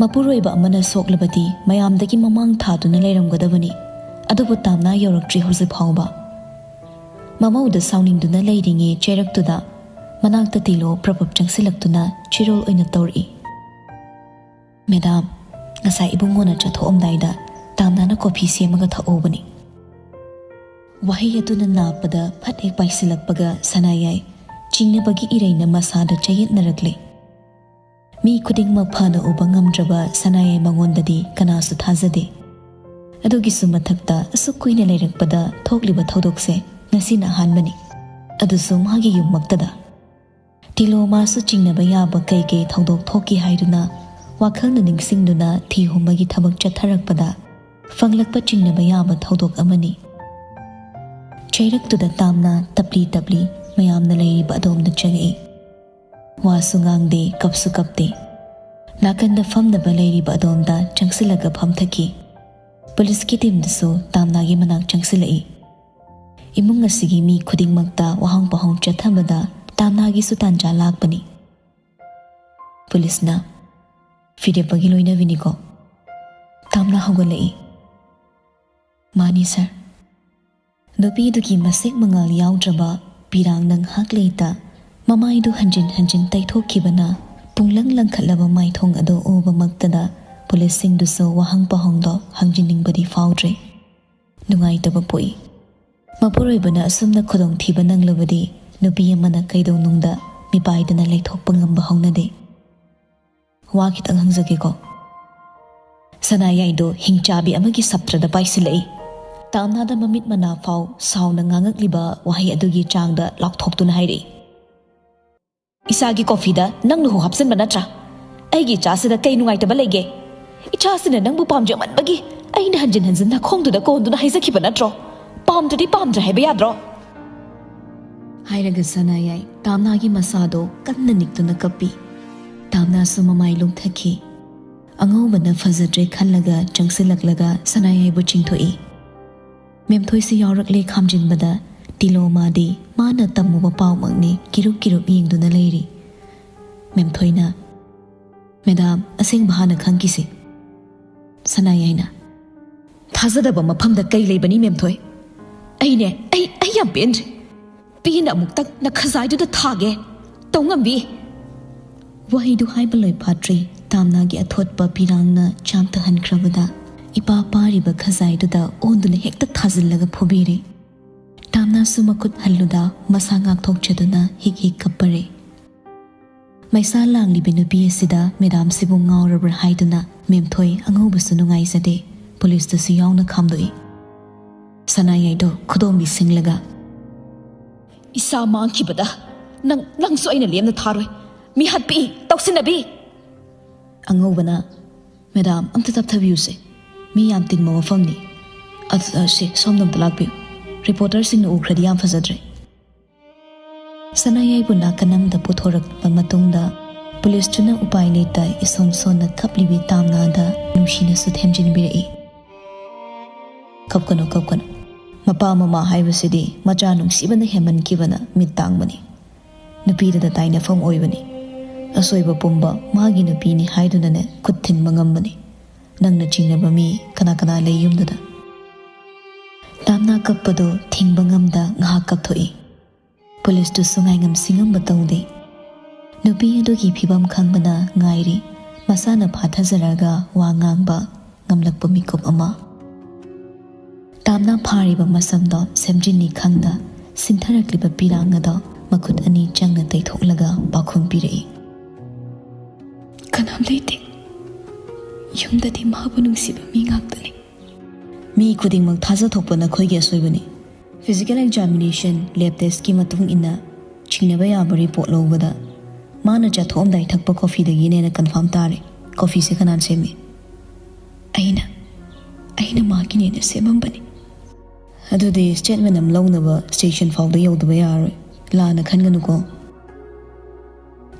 ꯃꯄꯨꯔꯣꯏꯕ ꯑꯃꯅ ꯁꯣꯛꯂꯕꯗꯤ ꯃꯌꯥꯝꯗꯒꯤ ꯃꯃꯥꯡ ꯊꯥꯗꯨꯅ ꯂꯩꯔꯝꯒꯗꯕꯅꯤ꯫ ꯑꯗꯨꯕꯨ ꯇꯥꯝꯅꯥ ꯌꯧꯔꯛꯇ꯭ꯔꯤ ꯍꯧꯖꯤꯛ ꯐꯥꯎꯕ꯫ ꯃꯃꯧꯗ ꯁꯥꯎꯅꯤꯡꯗꯨꯅ ꯂꯩꯔꯤꯉꯩ ꯆꯩꯔꯛꯇꯨꯗ ꯃꯅꯥꯛꯇ ꯇꯤꯂꯣ ꯄ꯭ꯔꯄꯞ ꯆꯪꯁꯤꯜꯂꯛꯇꯨꯅ ꯆꯤꯔꯣꯜ ꯑꯣꯏꯅ ꯇꯧꯔꯛꯏ꯫ "ꯃꯦꯗꯥꯝ, ꯉꯁꯥꯏ ꯏꯕꯨꯡꯉꯣꯅ ꯆꯠꯊꯣꯛꯑꯝꯗꯥꯏꯗ ꯇꯥꯝꯅꯥꯅ ꯀꯣꯐꯤ ꯁꯦꯝꯃꯒ ꯊꯛꯍꯧꯕꯅꯤ꯫" ꯋꯥꯍꯩ ꯑꯗꯨꯅ ꯅꯥꯞꯄꯗ ꯐꯠ ꯍꯦꯛ ꯄꯥꯏꯁꯤꯜꯂꯛꯄꯒ ꯁꯅꯥꯌꯥꯏ ꯆꯤꯡꯅꯕꯒꯤ ꯏꯔꯩꯅ ꯃꯁꯥꯗ ꯆꯌꯦꯠꯅꯔꯛꯂꯦ꯫ ꯃꯤ ꯈꯨꯗꯤꯡꯃꯛ ꯐꯅ ꯎꯕ ꯉꯝꯗ꯭ꯔꯕ ꯁꯅꯥꯌꯥꯏ ꯃꯉꯣꯟꯗꯗꯤ ꯀꯅꯥꯁꯨ ꯊꯥꯖꯗꯦ꯫ ꯑꯗꯨꯒꯤꯁꯨ ꯃꯊꯛꯇ ꯑꯁꯨꯛ ꯀꯨꯏꯅ ꯂꯩꯔꯛꯄꯗ ꯊꯣꯛꯂꯤꯕ ꯊꯧꯗꯣꯛꯁꯦ ꯉꯁꯤꯅ ꯑꯍꯥꯟꯕꯅꯤ꯫ ꯑꯗꯨꯁꯨ ꯃꯥꯒꯤ ꯌꯨꯝꯃꯛꯇꯗ꯫ ꯇꯤꯂꯣ ꯃꯥꯁꯨ ꯆꯤꯡꯅꯕ ꯌꯥꯕ ꯀꯩꯀꯩ ꯊꯧꯗꯣꯛ ꯊꯣꯛꯈꯤ ꯍꯥꯏꯗꯨꯅ ꯋꯥꯈꯜꯅ ꯅꯤꯡꯁꯤꯡꯗꯨꯅ ꯊꯤ ꯍꯨꯝꯕꯒꯤ ꯊꯕꯛ ꯆꯠꯊꯔꯛꯄꯗ ꯐꯪꯂꯛꯄ ꯆꯤꯡꯅꯕ ꯌꯥꯕ ꯊꯧꯗꯣꯛ ꯑꯃꯅꯤ꯫ ꯆꯩꯔꯛꯇꯨꯗ ꯇꯥꯝꯅ ꯇꯞꯂꯤ ꯇꯞꯂꯤ ꯃꯌꯥꯝꯅ ꯂꯩꯔꯤꯕ ꯑꯗꯣꯝꯗ ꯆꯪꯉꯛꯏ꯫ ꯋꯥꯁꯨ ꯉꯥꯡꯗꯦ, ꯀꯞꯁꯨ ꯀꯞꯇꯦ꯫ ꯅꯥꯀꯟꯗ ꯐꯝꯅꯕ ꯂꯩꯔꯤꯕ ꯑꯗꯣꯝꯗ ꯆꯪꯁꯤꯜꯂꯒ ꯐꯝꯊꯈꯤ꯫ ꯄꯨꯂꯤꯁꯀꯤ ꯇꯤꯝꯗꯨꯁꯨ ꯇꯥꯝꯅꯥꯒꯤ ꯃꯅꯥꯛ ꯆꯪꯁꯤꯜꯂꯛꯏ꯫ ꯏꯃꯨꯡ ꯑꯁꯤꯒꯤ ꯃꯤ ꯈꯨꯗꯤꯡꯃꯛꯇ ꯋꯥꯍꯪ ꯄꯥꯎꯍꯪ ꯆꯠꯊꯕꯗ ꯇꯥꯝꯅꯥꯒꯤꯁꯨ ꯇꯥꯟꯖꯥ ꯂꯥꯛꯄꯅꯤ꯫ ꯄꯨꯂꯤꯁꯅ, "ꯐꯤꯔꯦꯞꯄꯒꯤ ꯂꯣꯏꯅꯕꯤꯅꯤꯀꯣ?" ꯇꯥꯝꯅꯥ ꯍꯧꯒꯠꯂꯛꯏ꯫ "ꯃꯥꯅꯤ, ꯁꯥꯔ꯫" ꯅꯨꯄꯤꯗꯨꯒꯤ ꯃꯁꯦꯛ ꯃꯉꯥꯜ ꯌꯥꯎꯗ꯭ꯔꯕ ꯄꯤꯔꯥꯡꯅ ꯉꯥꯏꯍꯥꯛ ꯂꯩꯇ ꯃꯃꯥꯏꯗꯨ ꯍꯟꯖꯤꯟ ꯍꯟꯖꯤꯟ ꯇꯩꯊꯣꯛꯈꯤꯕꯅ ꯄꯨꯡꯂꯪ ꯂꯪꯈꯠꯂꯕ ꯃꯥꯏꯊꯣꯡ ꯑꯗꯨ ꯎꯕꯃꯛꯇꯗ ꯄꯨꯂꯤꯁꯁꯤꯡꯗꯨꯁꯨ ꯋꯥꯍꯪ ꯄꯥꯎꯍꯪꯗꯣ ꯍꯪꯖꯤꯟꯅꯤꯡꯕꯗꯤ ꯐꯥꯎꯗ꯭ꯔꯦ꯫ ꯅꯨꯡꯉꯥꯏꯇꯕ ꯄꯣꯛꯏ꯫ ꯃꯄꯨꯔꯣꯏꯕꯅ ꯑꯁꯨꯝꯅ ꯈꯨꯗꯣꯡꯊꯤꯕ ꯅꯪꯂꯕꯗꯤ ꯅꯨꯄꯤ ꯑꯃꯅ ꯀꯩꯗꯧꯅꯨꯡꯗ ꯃꯤꯄꯥꯏꯗꯅ ꯂꯩꯊꯣꯛꯄ ꯉꯝꯕ ꯍꯧꯅꯗꯦ꯫ ꯋꯥ ꯈꯤꯇꯪ ꯍꯪꯖꯒꯦꯀꯣ꯫ ꯁꯅꯥꯌꯥꯏꯗꯣ ꯍꯤꯡꯆꯥꯕꯤ ꯑꯃꯒꯤ ꯁꯞꯇ꯭ꯔꯗ ꯄꯥꯏꯁꯤꯜꯂꯛꯏ꯫ ꯇꯥꯝꯅꯥꯗ ꯃꯃꯤꯠ ꯃꯅꯥ ꯐꯥꯎ ꯁꯥꯎꯅ ꯉꯥꯡꯉꯛꯂꯤꯕ ꯋꯥꯍꯩ ꯑꯗꯨꯒꯤ ꯆꯥꯡꯗ ꯂꯥꯎꯊꯣꯛꯇꯨꯅ ꯍꯥꯏꯔꯛꯏ꯫ "ꯏꯆꯥꯒꯤ ꯀꯣꯐꯤꯗ ꯅꯪ ꯂꯨꯍꯨ ꯍꯥꯞꯆꯤꯟꯕ ꯅꯠꯇ꯭ꯔꯥ? ꯑꯩꯒꯤ ꯏꯆꯥꯁꯤꯗ ꯀꯩ ꯅꯨꯡꯉꯥꯏꯇꯕ ꯂꯩꯒꯦ? ꯏꯆꯥꯁꯤꯅ ꯅꯪꯕꯨ ꯄꯥꯝꯖꯃꯟꯕꯒꯤ ꯑꯩꯅ ꯍꯟꯖꯤꯟ ꯍꯟꯖꯤꯟ ꯅꯈꯣꯡꯗꯨꯗ ꯀꯣꯟꯗꯨꯅ ꯍꯥꯏꯖꯈꯤꯕ ꯅꯠꯇ꯭ꯔꯣ? ꯄꯥꯝꯗ꯭ꯔꯗꯤ ꯄꯥꯝꯗ꯭ꯔꯦ ꯍꯥꯏꯕ ꯌꯥꯗ꯭ꯔꯣ?" ꯍꯥꯏꯔꯒ ꯁꯅꯥꯌꯥꯏ ꯇꯥꯝꯅꯥꯒꯤ ꯃꯁꯥꯗꯣ ꯀꯟꯅ ꯅꯤꯛꯇꯨꯅ ꯀꯞꯄꯤ꯫ ꯇꯥꯝꯅꯥꯁꯨ ꯃꯃꯥꯏ ꯂꯨꯝꯊꯛꯈꯤ꯫ ꯑꯉꯧꯕꯅ ꯐꯖꯗ꯭ꯔꯦ ꯈꯜꯂꯒ ꯆꯪꯁꯤꯜꯂꯛꯂꯒ ꯁꯅꯥꯌꯥꯏꯕꯨ ꯆꯤꯡꯊꯣꯛꯏ꯫ ꯃꯦꯝꯊꯣꯏꯁꯨ ꯌꯥꯎꯔꯛꯂꯦ ꯈꯥꯝꯖꯤꯟꯕꯗ꯫ ꯇꯤꯂꯣꯃꯥꯗꯤ ꯃꯥꯅ ꯇꯝꯃꯨꯕ ꯄꯥꯎꯃꯛꯅꯤ ꯀꯤꯔꯨꯞ ꯀꯤꯔꯨꯞ ꯌꯦꯡꯗꯨꯅ ꯂꯩꯔꯤ꯫ ꯃꯦꯝꯊꯣꯏꯅ, "ꯃꯦꯗꯥꯝ, ꯑꯁꯦꯡꯕ ꯍꯥꯟꯅ ꯈꯪꯈꯤꯁꯤ꯫" ꯁꯅꯥꯌꯥꯏꯅ, "ꯊꯥꯖꯗꯕ ꯃꯐꯝꯗ ꯀꯩ ꯂꯩꯕꯅꯤ ꯃꯦꯝꯊꯣꯏ? ꯑꯩꯅꯦ, ꯑꯩ, ꯑꯩ ꯌꯥꯝ ꯄꯦꯟꯗ꯭ꯔꯦ꯫ ꯄꯦꯟꯅ ꯑꯃꯨꯛꯇꯪ ꯅꯈꯖꯥꯏꯗꯨꯗ ꯊꯥꯒꯦ꯫ ꯇꯧꯉꯝꯕꯤ!" ꯋꯥꯍꯩꯗꯨ ꯍꯥꯏꯕ ꯂꯣꯏ ꯐꯥꯠꯇ꯭ꯔꯤ, ꯇꯥꯝꯅꯥꯒꯤ ꯑꯊꯣꯠꯄ ꯄꯤꯔꯥꯡꯅ ꯆꯥꯝꯊꯍꯟꯈ꯭ꯔꯕꯗ ꯏꯄꯥ ꯄꯥꯔꯤꯕ ꯈꯖꯥꯏꯗꯨꯗ ꯑꯣꯟꯗꯨꯅ ꯍꯦꯛꯇ ꯊꯥꯖꯤꯜꯂꯒ ꯐꯨꯕꯤꯔꯦ꯫ ꯇꯥꯝꯅꯥꯁꯨ ꯃꯈꯨꯠ ꯍꯜꯂꯨꯗ ꯃꯁꯥ ꯉꯥꯛꯊꯣꯛꯆꯗꯨꯅ ꯍꯤꯛ ꯍꯤꯛ ꯀꯞꯄꯔꯦ꯫ ꯃꯩꯁꯥ ꯂꯥꯡꯂꯤꯕꯤ ꯅꯨꯄꯤ ꯑꯁꯤꯗ ꯃꯦꯗꯥꯝꯁꯤꯕꯨ ꯉꯥꯎꯔꯕ꯭ꯔꯥ ꯍꯥꯏꯗꯨꯅ ꯃꯦꯝꯊꯣꯏ ꯑꯉꯧꯕꯁꯨ ꯅꯨꯡꯉꯥꯏꯖꯗꯦ, ꯄꯨꯂꯤꯁꯇꯨꯁꯨ ꯌꯥꯎꯅ ꯈꯥꯝꯗꯣꯛꯏ꯫ ꯁꯅꯥꯌꯥꯏꯗꯣ ꯈꯨꯗꯣꯝꯕꯤ ꯁꯤꯡꯂꯒ, "ꯏꯆꯥ ꯃꯥꯡꯈꯤꯕꯗ ꯅꯪ, ꯅꯪꯁꯨ ꯑꯩꯅ ꯂꯦꯝꯅ ꯊꯥꯔꯣꯏ꯫ ꯃꯤ ꯍꯥꯠꯄꯤ, ꯇꯧꯁꯤꯟꯅꯕꯤ!" ꯑꯉꯧꯕꯅ, "ꯃꯦꯗꯥꯝ, ꯑꯝꯇ ꯇꯞꯊꯕꯤꯌꯨꯁꯦ꯫ ꯃꯤ ꯌꯥꯝ ꯇꯤꯟꯕ ꯃꯐꯝꯅꯤ꯫ ꯑꯗꯨꯗ ꯁꯦ, ꯁꯣꯝꯗ ꯑꯝꯇ ꯂꯥꯛꯄꯤꯌꯨ꯫ ꯔꯤꯄꯣꯔꯇꯔꯁꯤꯡꯅ ꯎꯈ꯭ꯔꯗꯤ ꯌꯥꯝ ꯐꯖꯗ꯭ꯔꯦ꯫" ꯁꯅꯥꯌꯥꯏꯕꯨ ꯅꯥꯀꯟ ꯑꯃꯗ ꯄꯨꯊꯣꯔꯛꯄ ꯃꯇꯨꯡꯗ ꯄꯨꯂꯤꯁꯇꯨꯅ ꯎꯄꯥꯏ ꯂꯩꯇ ꯏꯁꯣꯟ ꯁꯣꯟꯅ ꯀꯞꯂꯤꯕꯤ ꯇꯥꯝꯅꯥꯗ ꯅꯨꯡꯁꯤꯅꯁꯨ ꯊꯦꯝꯖꯤꯟꯕꯤꯔꯛꯏ꯫ "ꯀꯞꯀꯅꯨ, ꯀꯞꯀꯅꯨ꯫ ꯃꯄꯥ ꯃꯃꯥ ꯍꯥꯏꯕꯁꯤꯗꯤ ꯃꯆꯥ ꯅꯨꯡꯁꯤꯕꯅ ꯍꯦꯟꯃꯟꯈꯤꯕꯅ ꯃꯤꯠ ꯇꯥꯡꯕꯅꯤ꯫ ꯅꯨꯄꯤꯗꯨꯗ ꯇꯥꯏꯅꯐꯝ ꯑꯣꯏꯕꯅꯤ꯫ ꯑꯁꯣꯏꯕ ꯄꯨꯝꯕ ꯃꯥꯒꯤ ꯅꯨꯄꯤꯅꯤ ꯍꯥꯏꯗꯨꯅꯅꯦ ꯈꯨꯠ ꯊꯤꯟꯕ ꯉꯝꯕꯅꯤ꯫ ꯅꯪꯅ ꯆꯤꯡꯅꯕ ꯃꯤ ꯀꯅꯥ ꯀꯅꯥ ꯂꯩ ꯌꯨꯝꯗꯨꯗ?" ꯇꯥꯝꯅꯥ ꯀꯞꯄꯗꯨ ꯊꯤꯡꯕ ꯉꯝꯗ ꯉꯥꯏꯍꯥꯛ ꯀꯞꯊꯣꯛꯏ꯫ ꯄꯨꯂꯤꯁꯇꯨꯁꯨ ꯉꯥꯏꯉꯝ ꯁꯤꯡꯉꯝꯕ ꯇꯧꯗꯦ꯫ ꯅꯨꯄꯤ ꯑꯗꯨꯒꯤ ꯐꯤꯕꯝ ꯈꯪꯕꯅ ꯉꯥꯏꯔꯤ꯫ ꯃꯁꯥꯅ ꯐꯥꯊꯖꯔꯒ ꯋꯥ ꯉꯥꯡꯕ ꯉꯝꯂꯛꯄ ꯃꯤꯀꯨꯞ ꯑꯃ꯫ ꯇꯥꯝꯅ ꯐꯥꯔꯤꯕ ꯃꯁꯝꯗꯣ ꯁꯦꯝꯖꯤꯟꯅꯤ ꯈꯪꯗ ꯁꯤꯟꯊꯔꯛꯂꯤꯕ ꯄꯤꯔꯥꯡ ꯑꯗꯣ ꯃꯈꯨꯠ ꯑꯅꯤ ꯆꯪꯅ ꯇꯩꯊꯣꯛꯂꯒ ꯄꯥꯎꯈꯨꯝ ꯄꯤꯔꯛꯏ꯫ "ꯀꯅꯥꯝ ꯂꯩꯇꯦ꯫ ꯌꯨꯝꯗꯗꯤ ꯃꯥꯕꯨ ꯅꯨꯡꯁꯤꯕ ꯃꯤ ꯉꯥꯛꯇꯅꯤ꯫" "ꯃꯤ ꯈꯨꯗꯤꯡꯃꯛ ꯊꯥꯖ ꯊꯣꯛꯄ ꯅꯈꯣꯏꯒꯤ ꯑꯁꯣꯏꯕꯅꯤ꯫ ꯐꯤꯖꯤꯀꯦꯜ ꯑꯦꯛꯖꯥꯃꯤꯅꯦꯁꯟ, ꯂꯦꯕ ꯇꯦꯁꯀꯤ ꯃꯇꯨꯡ ꯏꯟꯅ ꯆꯤꯡꯅꯕ ꯌꯥꯕ ꯔꯤꯄꯣꯔꯠ ꯂꯧꯕꯗ ꯃꯥꯅ ꯆꯥꯊꯣꯛꯑꯝꯗꯥꯏ ꯊꯛꯄ ꯀꯣꯐꯤꯗꯒꯤꯅꯦꯅ ꯀꯟꯐꯥꯔꯝ ꯇꯥꯔꯦ꯫ ꯀꯣꯐꯤꯁꯦ ꯀꯅꯥꯅ ꯁꯦꯝꯃꯤ?" "ꯑꯩꯅ, ꯑꯩꯅ ꯃꯥꯒꯤꯅꯦꯅ ꯁꯦꯝꯃꯝꯕꯅꯤ꯫" "ꯑꯗꯨꯗꯤ ꯁ꯭ꯇꯦꯠꯃꯦꯟ ꯑꯃ ꯂꯧꯅꯕ ꯁ꯭ꯇꯦꯁꯟ ꯐꯥꯎꯗ ꯌꯧꯗꯕ ꯌꯥꯔꯣꯏ꯫ ꯂꯥꯟꯅ ꯈꯟꯒꯅꯨꯀꯣ꯫"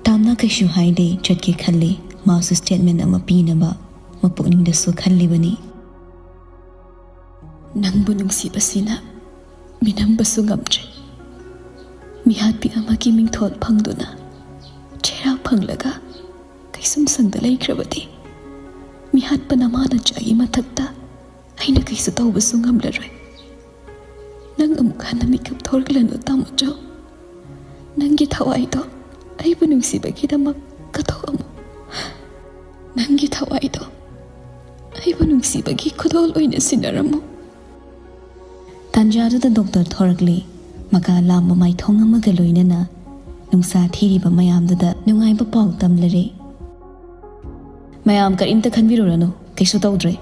ꯇꯥꯝꯅ ꯀꯩꯁꯨ ꯍꯥꯏꯗꯦ, ꯆꯠꯀꯦ ꯈꯜꯂꯤ꯫ ꯃꯥꯁꯨ ꯁ꯭ꯇꯦꯠꯃꯦꯟ ꯑꯃ ꯄꯤꯅꯕ ꯃꯄꯨꯛꯅꯤꯡꯗꯁꯨ ꯈꯜꯂꯤꯕꯅꯤ꯫ "ꯅꯪꯕꯨ ꯅꯨꯡꯁꯤꯕꯁꯤꯅ ꯃꯤꯅꯝꯕꯁꯨ ꯉꯝꯗ꯭ꯔꯦ꯫ ꯃꯤꯍꯥꯠꯄꯤ ꯑꯃꯒꯤ ꯃꯤꯡꯊꯣꯜ ꯐꯪꯗꯨꯅ ꯆꯩꯔꯥꯛ ꯐꯪꯂꯒ ꯀꯩꯁꯨꯝ ꯁꯪꯗ ꯂꯩꯈ꯭ꯔꯕꯗꯤ, ꯃꯤꯍꯥꯠꯄ ꯅꯃꯥꯅ ꯆꯥꯒꯤ ꯃꯊꯛꯇ ꯑꯩꯅ ꯀꯩꯁꯨ ꯇꯧꯕꯁꯨ ꯉꯝꯂꯔꯣꯏ꯫ ꯅꯪ ꯑꯃꯨꯛ ꯍꯟꯅ ꯃꯤꯀꯞ ꯊꯣꯔꯛꯂꯅꯨ, ꯇꯥꯃꯣꯆꯧ꯫ ꯅꯪꯒꯤ ꯊꯋꯥꯏꯗꯣ ꯑꯩꯕꯨ ꯅꯨꯡꯁꯤꯕꯒꯤꯗꯃꯛ ꯀꯠꯊꯣꯛꯑꯝꯃꯨ꯫ ꯅꯪꯒꯤ ꯊꯋꯥꯏꯗꯣ ꯑꯩꯕꯨ ꯅꯨꯡꯁꯤꯕꯒꯤ ꯈꯨꯗꯣꯜ ꯑꯣꯏꯅ ꯁꯤꯟꯅꯔꯝꯃꯨ꯫" ꯇꯥꯟꯖꯥꯗꯨꯗ ꯗꯣꯛꯇꯔ ꯊꯣꯔꯛꯂꯦ꯫ ꯃꯀꯥ ꯂꯥꯝꯕ ꯃꯥꯏꯊꯣꯡ ꯑꯃꯒ ꯂꯣꯏꯅꯅ ꯅꯨꯡꯁꯥ ꯊꯤꯔꯤꯕ ꯃꯌꯥꯝꯗꯨꯗ ꯅꯨꯡꯉꯥꯏꯕ ꯄꯥꯎ ꯇꯝꯂꯔꯦ꯫ "ꯃꯌꯥꯝ ꯀꯔꯤꯝꯇ ꯈꯟꯕꯤꯔꯨꯔꯅꯨ, ꯀꯩꯁꯨ ꯇꯧꯗ꯭ꯔꯦ꯫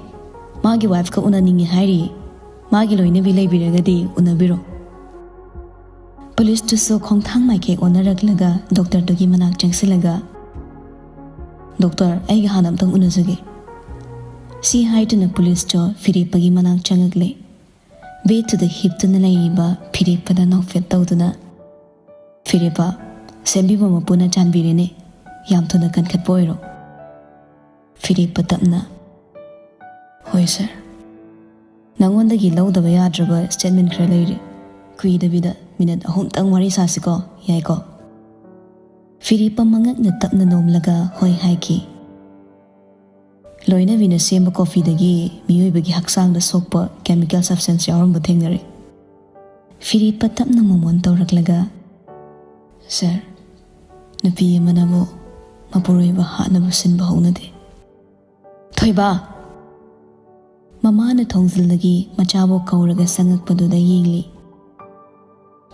ꯃꯥꯒꯤ ꯋꯥꯏꯐꯀ ꯎꯅꯅꯤꯡꯉꯤ ꯍꯥꯏꯔꯤꯌꯦ꯫ ꯃꯥꯒꯤ ꯂꯣꯏꯅꯕꯤ ꯂꯩꯕꯤꯔꯒꯗꯤ ꯎꯅꯕꯤꯔꯣ꯫" ꯄꯨꯂꯤꯁꯇꯨꯁꯨ ꯈꯣꯡꯊꯥꯡ ꯃꯥꯏꯀꯩ ꯑꯣꯟꯅꯔꯛꯂꯒ ꯗꯣꯛꯇꯔꯗꯨꯒꯤ ꯃꯅꯥꯛ ꯆꯪꯁꯤꯜꯂꯒ, "ꯗꯣꯛꯇꯔ, ꯑꯩꯒ ꯍꯥꯟꯅ ꯑꯝꯇꯪ ꯎꯅꯖꯒꯦ꯫" ꯁꯤ ꯍꯥꯏꯗꯨꯅ ꯄꯨꯂꯤꯁꯇꯣ ꯐꯤꯔꯦꯞꯄꯒꯤ ꯃꯅꯥꯛ ꯆꯪꯉꯛꯂꯦ꯫ ꯕꯦꯗꯇꯨꯗ ꯍꯤꯞꯇꯨꯅ ꯂꯩꯔꯤꯕ ꯐꯤꯔꯦꯞꯄꯗ ꯅꯣꯛꯐꯦꯠ ꯇꯧꯗꯨꯅ, "ꯐꯤꯔꯦꯞꯄ, ꯁꯦꯝꯕꯤꯕ ꯃꯄꯨꯅ ꯆꯥꯟꯕꯤꯔꯦꯅꯦ, ꯌꯥꯝ ꯊꯨꯅ ꯀꯟꯈꯠꯄ ꯑꯣꯏꯔꯣ꯫" ꯐꯤꯔꯦꯞꯄ ꯇꯞꯅ, "ꯍꯣꯏ ꯁꯥꯔ, ꯅꯉꯣꯟꯗꯒꯤ ꯂꯧꯗꯕ ꯌꯥꯗ꯭ꯔꯕ ꯁ꯭ꯇꯦꯠꯃꯦꯟ ꯈꯔ ꯂꯩꯔꯤ꯫ ꯀꯨꯏꯗꯕꯤꯗ ꯃꯤꯅꯠ ꯑꯍꯨꯝꯇꯪ ꯋꯥꯔꯤ ꯁꯥꯁꯤꯀꯣ, ꯌꯥꯏꯀꯣ?" ꯐꯤꯔꯦꯞꯄ ꯃꯉꯛꯅ ꯇꯞꯅ ꯅꯣꯝꯂꯒ ꯍꯣꯏ ꯍꯥꯏꯈꯤ꯫ "ꯂꯣꯏꯅꯕꯤꯅ ꯁꯦꯝꯕ ꯀꯣꯐꯤꯗꯒꯤ ꯃꯤꯑꯣꯏꯕꯒꯤ ꯍꯛꯆꯥꯡꯗ ꯁꯣꯛꯄ ꯀꯦꯃꯤꯀꯦꯜ ꯁꯕꯁꯇꯦꯟꯁ ꯌꯥꯎꯔꯝꯕ ꯊꯦꯡꯅꯔꯦ꯫" ꯐꯤꯔꯦꯞꯄ ꯇꯞꯅ ꯃꯣꯃꯣꯟ ꯇꯧꯔꯛꯂꯒ, "ꯁꯥꯔ, ꯅꯨꯄꯤ ꯑꯃꯅꯕꯨ ꯃꯄꯨꯔꯣꯏꯕ ꯍꯥꯠꯅꯕ ꯁꯤꯟꯕ ꯍꯧꯅꯗꯦ꯫ "ꯊꯣꯏꯕ!" ꯃꯃꯥꯅ ꯊꯣꯡꯖꯤꯜꯗꯒꯤ ꯃꯆꯥꯕꯨ ꯀꯧꯔꯒ ꯆꯪꯉꯛꯄꯗꯨꯗ ꯌꯦꯡꯂꯤ꯫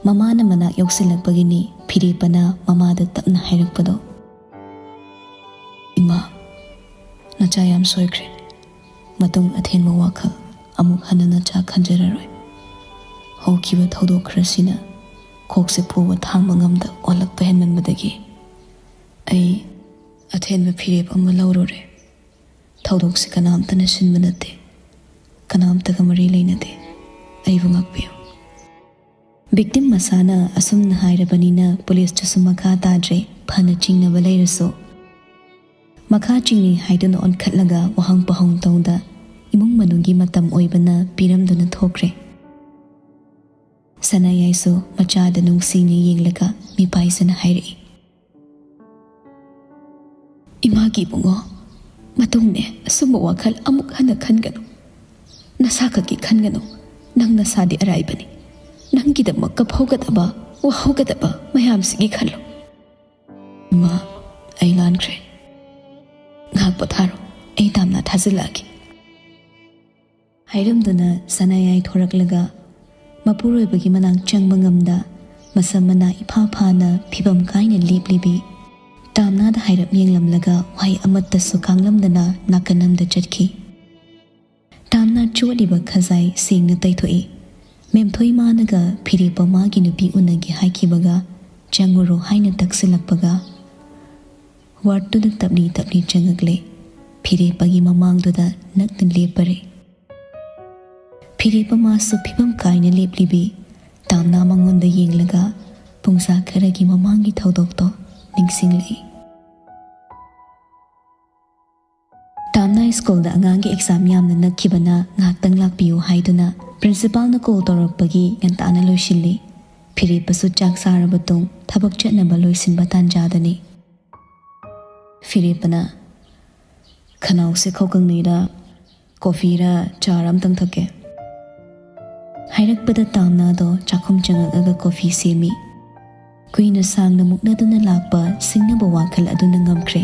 ꯃꯃꯥꯅ ꯃꯅꯥꯛ ꯌꯧꯁꯤꯜꯂꯛꯄꯒꯤꯅꯤ ꯐꯤꯔꯦꯞꯄꯅ ꯃꯃꯥꯗ ꯇꯞꯅ ꯍꯥꯏꯔꯛꯄꯗꯣ꯫ "ꯏꯃꯥ, ꯅꯆꯥ ꯌꯥꯝ ꯁꯣꯏꯈ꯭ꯔꯦ꯫ ꯃꯇꯨꯡ ꯑꯊꯦꯟꯕ ꯋꯥꯈꯜ ꯑꯃꯨꯛ ꯍꯟꯅ ꯅꯆꯥ ꯈꯟꯖꯔꯔꯣꯏ꯫ ꯍꯧꯈꯤꯕ ꯊꯧꯗꯣꯛ ꯈꯔꯁꯤꯅ ꯀꯣꯛꯁꯦ ꯄꯨꯕ ꯊꯥꯡꯕ ꯉꯝꯗ ꯑꯣꯜꯂꯛꯄ ꯍꯦꯟꯃꯟꯕꯗꯒꯤ ꯑꯩ ꯑꯊꯦꯟꯕ ꯐꯤꯔꯦꯞ ꯑꯃ ꯂꯧꯔꯨꯔꯦ꯫ ꯊꯧꯗꯣꯛꯁꯦ ꯀꯅꯥꯝꯇꯅ ꯁꯤꯟꯕ ꯅꯠꯇꯦ, ꯀꯅꯥꯝꯇꯒ ꯃꯔꯤ ꯂꯩꯅꯗꯦ꯫ ꯑꯩꯕꯨ ꯉꯥꯛꯄꯤꯌꯨ꯫" ꯚꯤꯛꯇꯤꯝ ꯃꯁꯥꯅ ꯑꯁꯨꯝꯅ ꯍꯥꯏꯔꯕꯅꯤꯅ ꯄꯨꯂꯤꯁꯇꯁꯨ ꯃꯈꯥ ꯇꯥꯗ꯭ꯔꯦ, ꯐꯅ ꯆꯤꯡꯅꯕ ꯂꯩꯔꯁꯨ꯫ ꯃꯈꯥ ꯆꯤꯡꯅꯤ ꯍꯥꯏꯗꯨꯅ ꯑꯣꯟꯈꯠꯂꯒ ꯋꯥꯍꯪ ꯄꯥꯎꯍꯪ ꯇꯧꯗ ꯏꯃꯨꯡ ꯃꯅꯨꯡꯒꯤ ꯃꯇꯝ ꯑꯣꯏꯕꯅ ꯄꯤꯔꯝꯗꯨꯅ ꯊꯣꯛꯈ꯭ꯔꯦ꯫ ꯁꯅꯥꯌꯥꯏꯁꯨ ꯃꯆꯥꯗ ꯅꯨꯡꯁꯤꯅ ꯌꯦꯡꯂꯒ ꯃꯤꯄꯥꯏꯖꯅ ꯍꯥꯏꯔꯛꯏ, "ꯏꯃꯥꯒꯤ ꯏꯕꯨꯡꯉꯣ, ꯃꯇꯨꯡꯅꯦ ꯑꯁꯨꯝꯕ ꯋꯥꯈꯜ ꯑꯃꯨꯛ ꯍꯟꯅ ꯈꯟꯒꯅꯨ꯫ ꯅꯁꯥꯈꯛꯀꯤ ꯈꯟꯒꯅꯨ꯫ ꯅꯪ ꯅꯁꯥꯗꯤ ꯑꯔꯥꯏꯕꯅꯤ꯫ ꯅꯪꯒꯤꯗꯃꯛ ꯀꯞꯍꯧꯒꯗꯕ, ꯋꯥꯍꯧꯒꯗꯕ ꯃꯌꯥꯝꯁꯤꯒꯤ ꯈꯜꯂꯨ꯫" "ꯏꯃꯥ, ꯑꯩ ꯂꯥꯟꯈ꯭ꯔꯦ꯫ ꯉꯥꯏꯍꯥꯛ ꯄꯣꯊꯥꯔꯣ꯫ ꯑꯩ ꯇꯥꯝꯅꯥ ꯊꯥꯖꯤꯜꯂꯛꯑꯒꯦ꯫" ꯍꯥꯏꯔꯝꯗꯨꯅ ꯁꯅꯥꯌꯥꯏ ꯊꯣꯔꯛꯂꯒ ꯃꯄꯨꯔꯣꯏꯕꯒꯤ ꯃꯅꯥꯛ ꯆꯪꯕ ꯉꯝꯗ ꯃꯁꯝ ꯃꯅꯥ ꯏꯐꯥ ꯐꯥꯅ ꯐꯤꯕꯝ ꯀꯥꯏꯅ ꯂꯦꯞꯂꯤꯕꯤ ꯇꯥꯝꯅꯥꯗ ꯍꯥꯏꯔꯞ ꯌꯦꯡꯂꯝꯂꯒ ꯋꯥꯍꯩ ꯑꯃꯠꯇꯁꯨ ꯀꯥꯡꯂꯝꯗꯅ ꯅꯥꯀꯟ ꯑꯃꯗ ꯆꯠꯈꯤ꯫ ꯇꯥꯝꯅꯥ ꯆꯣꯠꯂꯤꯕ ꯈꯖꯥꯏ ꯁꯦꯡꯅ ꯇꯩꯊꯣꯛꯏ꯫ ꯃꯦꯝꯊꯣꯏ ꯃꯥꯅꯒ ꯐꯤꯔꯦꯞꯄ ꯃꯥꯒꯤ ꯅꯨꯄꯤ ꯎꯅꯒꯦ ꯍꯥꯏꯈꯤꯕꯒ ꯆꯪꯉꯨꯔꯣ ꯍꯥꯏꯅ ꯇꯛꯁꯤꯜꯂꯛꯄꯒ ꯋꯥꯔꯗꯇꯨꯗ ꯇꯞꯂꯤ ꯇꯞꯂꯤ ꯆꯪꯉꯛꯂꯦ꯫ ꯐꯤꯔꯦꯞꯄꯒꯤ ꯃꯃꯥꯡꯗꯨꯗ ꯅꯛꯅ ꯂꯦꯞꯄꯔꯦ꯫ ꯐꯤꯔꯦꯞꯄ ꯃꯥꯁꯨ ꯐꯤꯕꯝ ꯀꯥꯏꯅ ꯂꯦꯞꯂꯤꯕꯤ ꯇꯥꯝꯅꯥ ꯃꯉꯣꯟꯗ ꯌꯦꯡꯂꯒ ꯄꯨꯡꯖꯥ ꯈꯔꯒꯤ ꯃꯃꯥꯡꯒꯤ ꯊꯧꯗꯣꯛꯇꯣ ꯅꯤꯡꯁꯤꯡꯂꯛꯏ꯫ ꯇꯥꯝꯅꯥ ꯁ꯭ꯀꯨꯜꯗ ꯑꯉꯥꯡꯒꯤ ꯑꯦꯛꯖꯥꯝ ꯌꯥꯝꯅ ꯅꯛꯈꯤꯕꯅ ꯉꯥꯏꯍꯥꯛꯇꯪ ꯂꯥꯛꯄꯤꯌꯨ ꯍꯥꯏꯗꯨꯅ ꯄ꯭ꯔꯤꯟꯁꯤꯄꯥꯜꯅ ꯀꯣꯜ ꯇꯧꯔꯛꯄꯒꯤ ꯉꯟꯇꯥꯅ ꯂꯣꯏꯁꯤꯜꯂꯤ꯫ ꯐꯤꯔꯦꯞꯄꯁꯨ ꯆꯥꯛ ꯆꯥꯔꯕ ꯇꯨꯡ ꯊꯕꯛ ꯆꯠꯅꯕ ꯂꯣꯏꯁꯤꯟꯕ ꯇꯥꯟꯖꯥꯗꯅꯤ꯫ ꯐꯤꯔꯦꯞꯄꯅ, "ꯈꯅꯥꯎꯁꯦ ꯈꯧꯀꯪꯅꯩꯔ ꯀꯣꯐꯤꯔ ꯆꯥꯔ ꯑꯝꯇꯪ ꯊꯛꯀꯦ" ꯍꯥꯏꯔꯛꯄꯗ ꯇꯥꯝꯅꯥꯗꯣ ꯆꯥꯛꯈꯨꯝ ꯆꯪꯉꯛꯑꯒ ꯀꯣꯐꯤ ꯁꯦꯝꯃꯤ꯫ ꯀꯨꯏꯅ ꯁꯥꯡꯅ ꯃꯨꯛꯅꯗꯨꯅ ꯂꯥꯛꯄ ꯁꯤꯡꯅꯕ ꯋꯥꯈꯜ ꯑꯗꯨꯅ ꯉꯝꯈ꯭ꯔꯦ꯫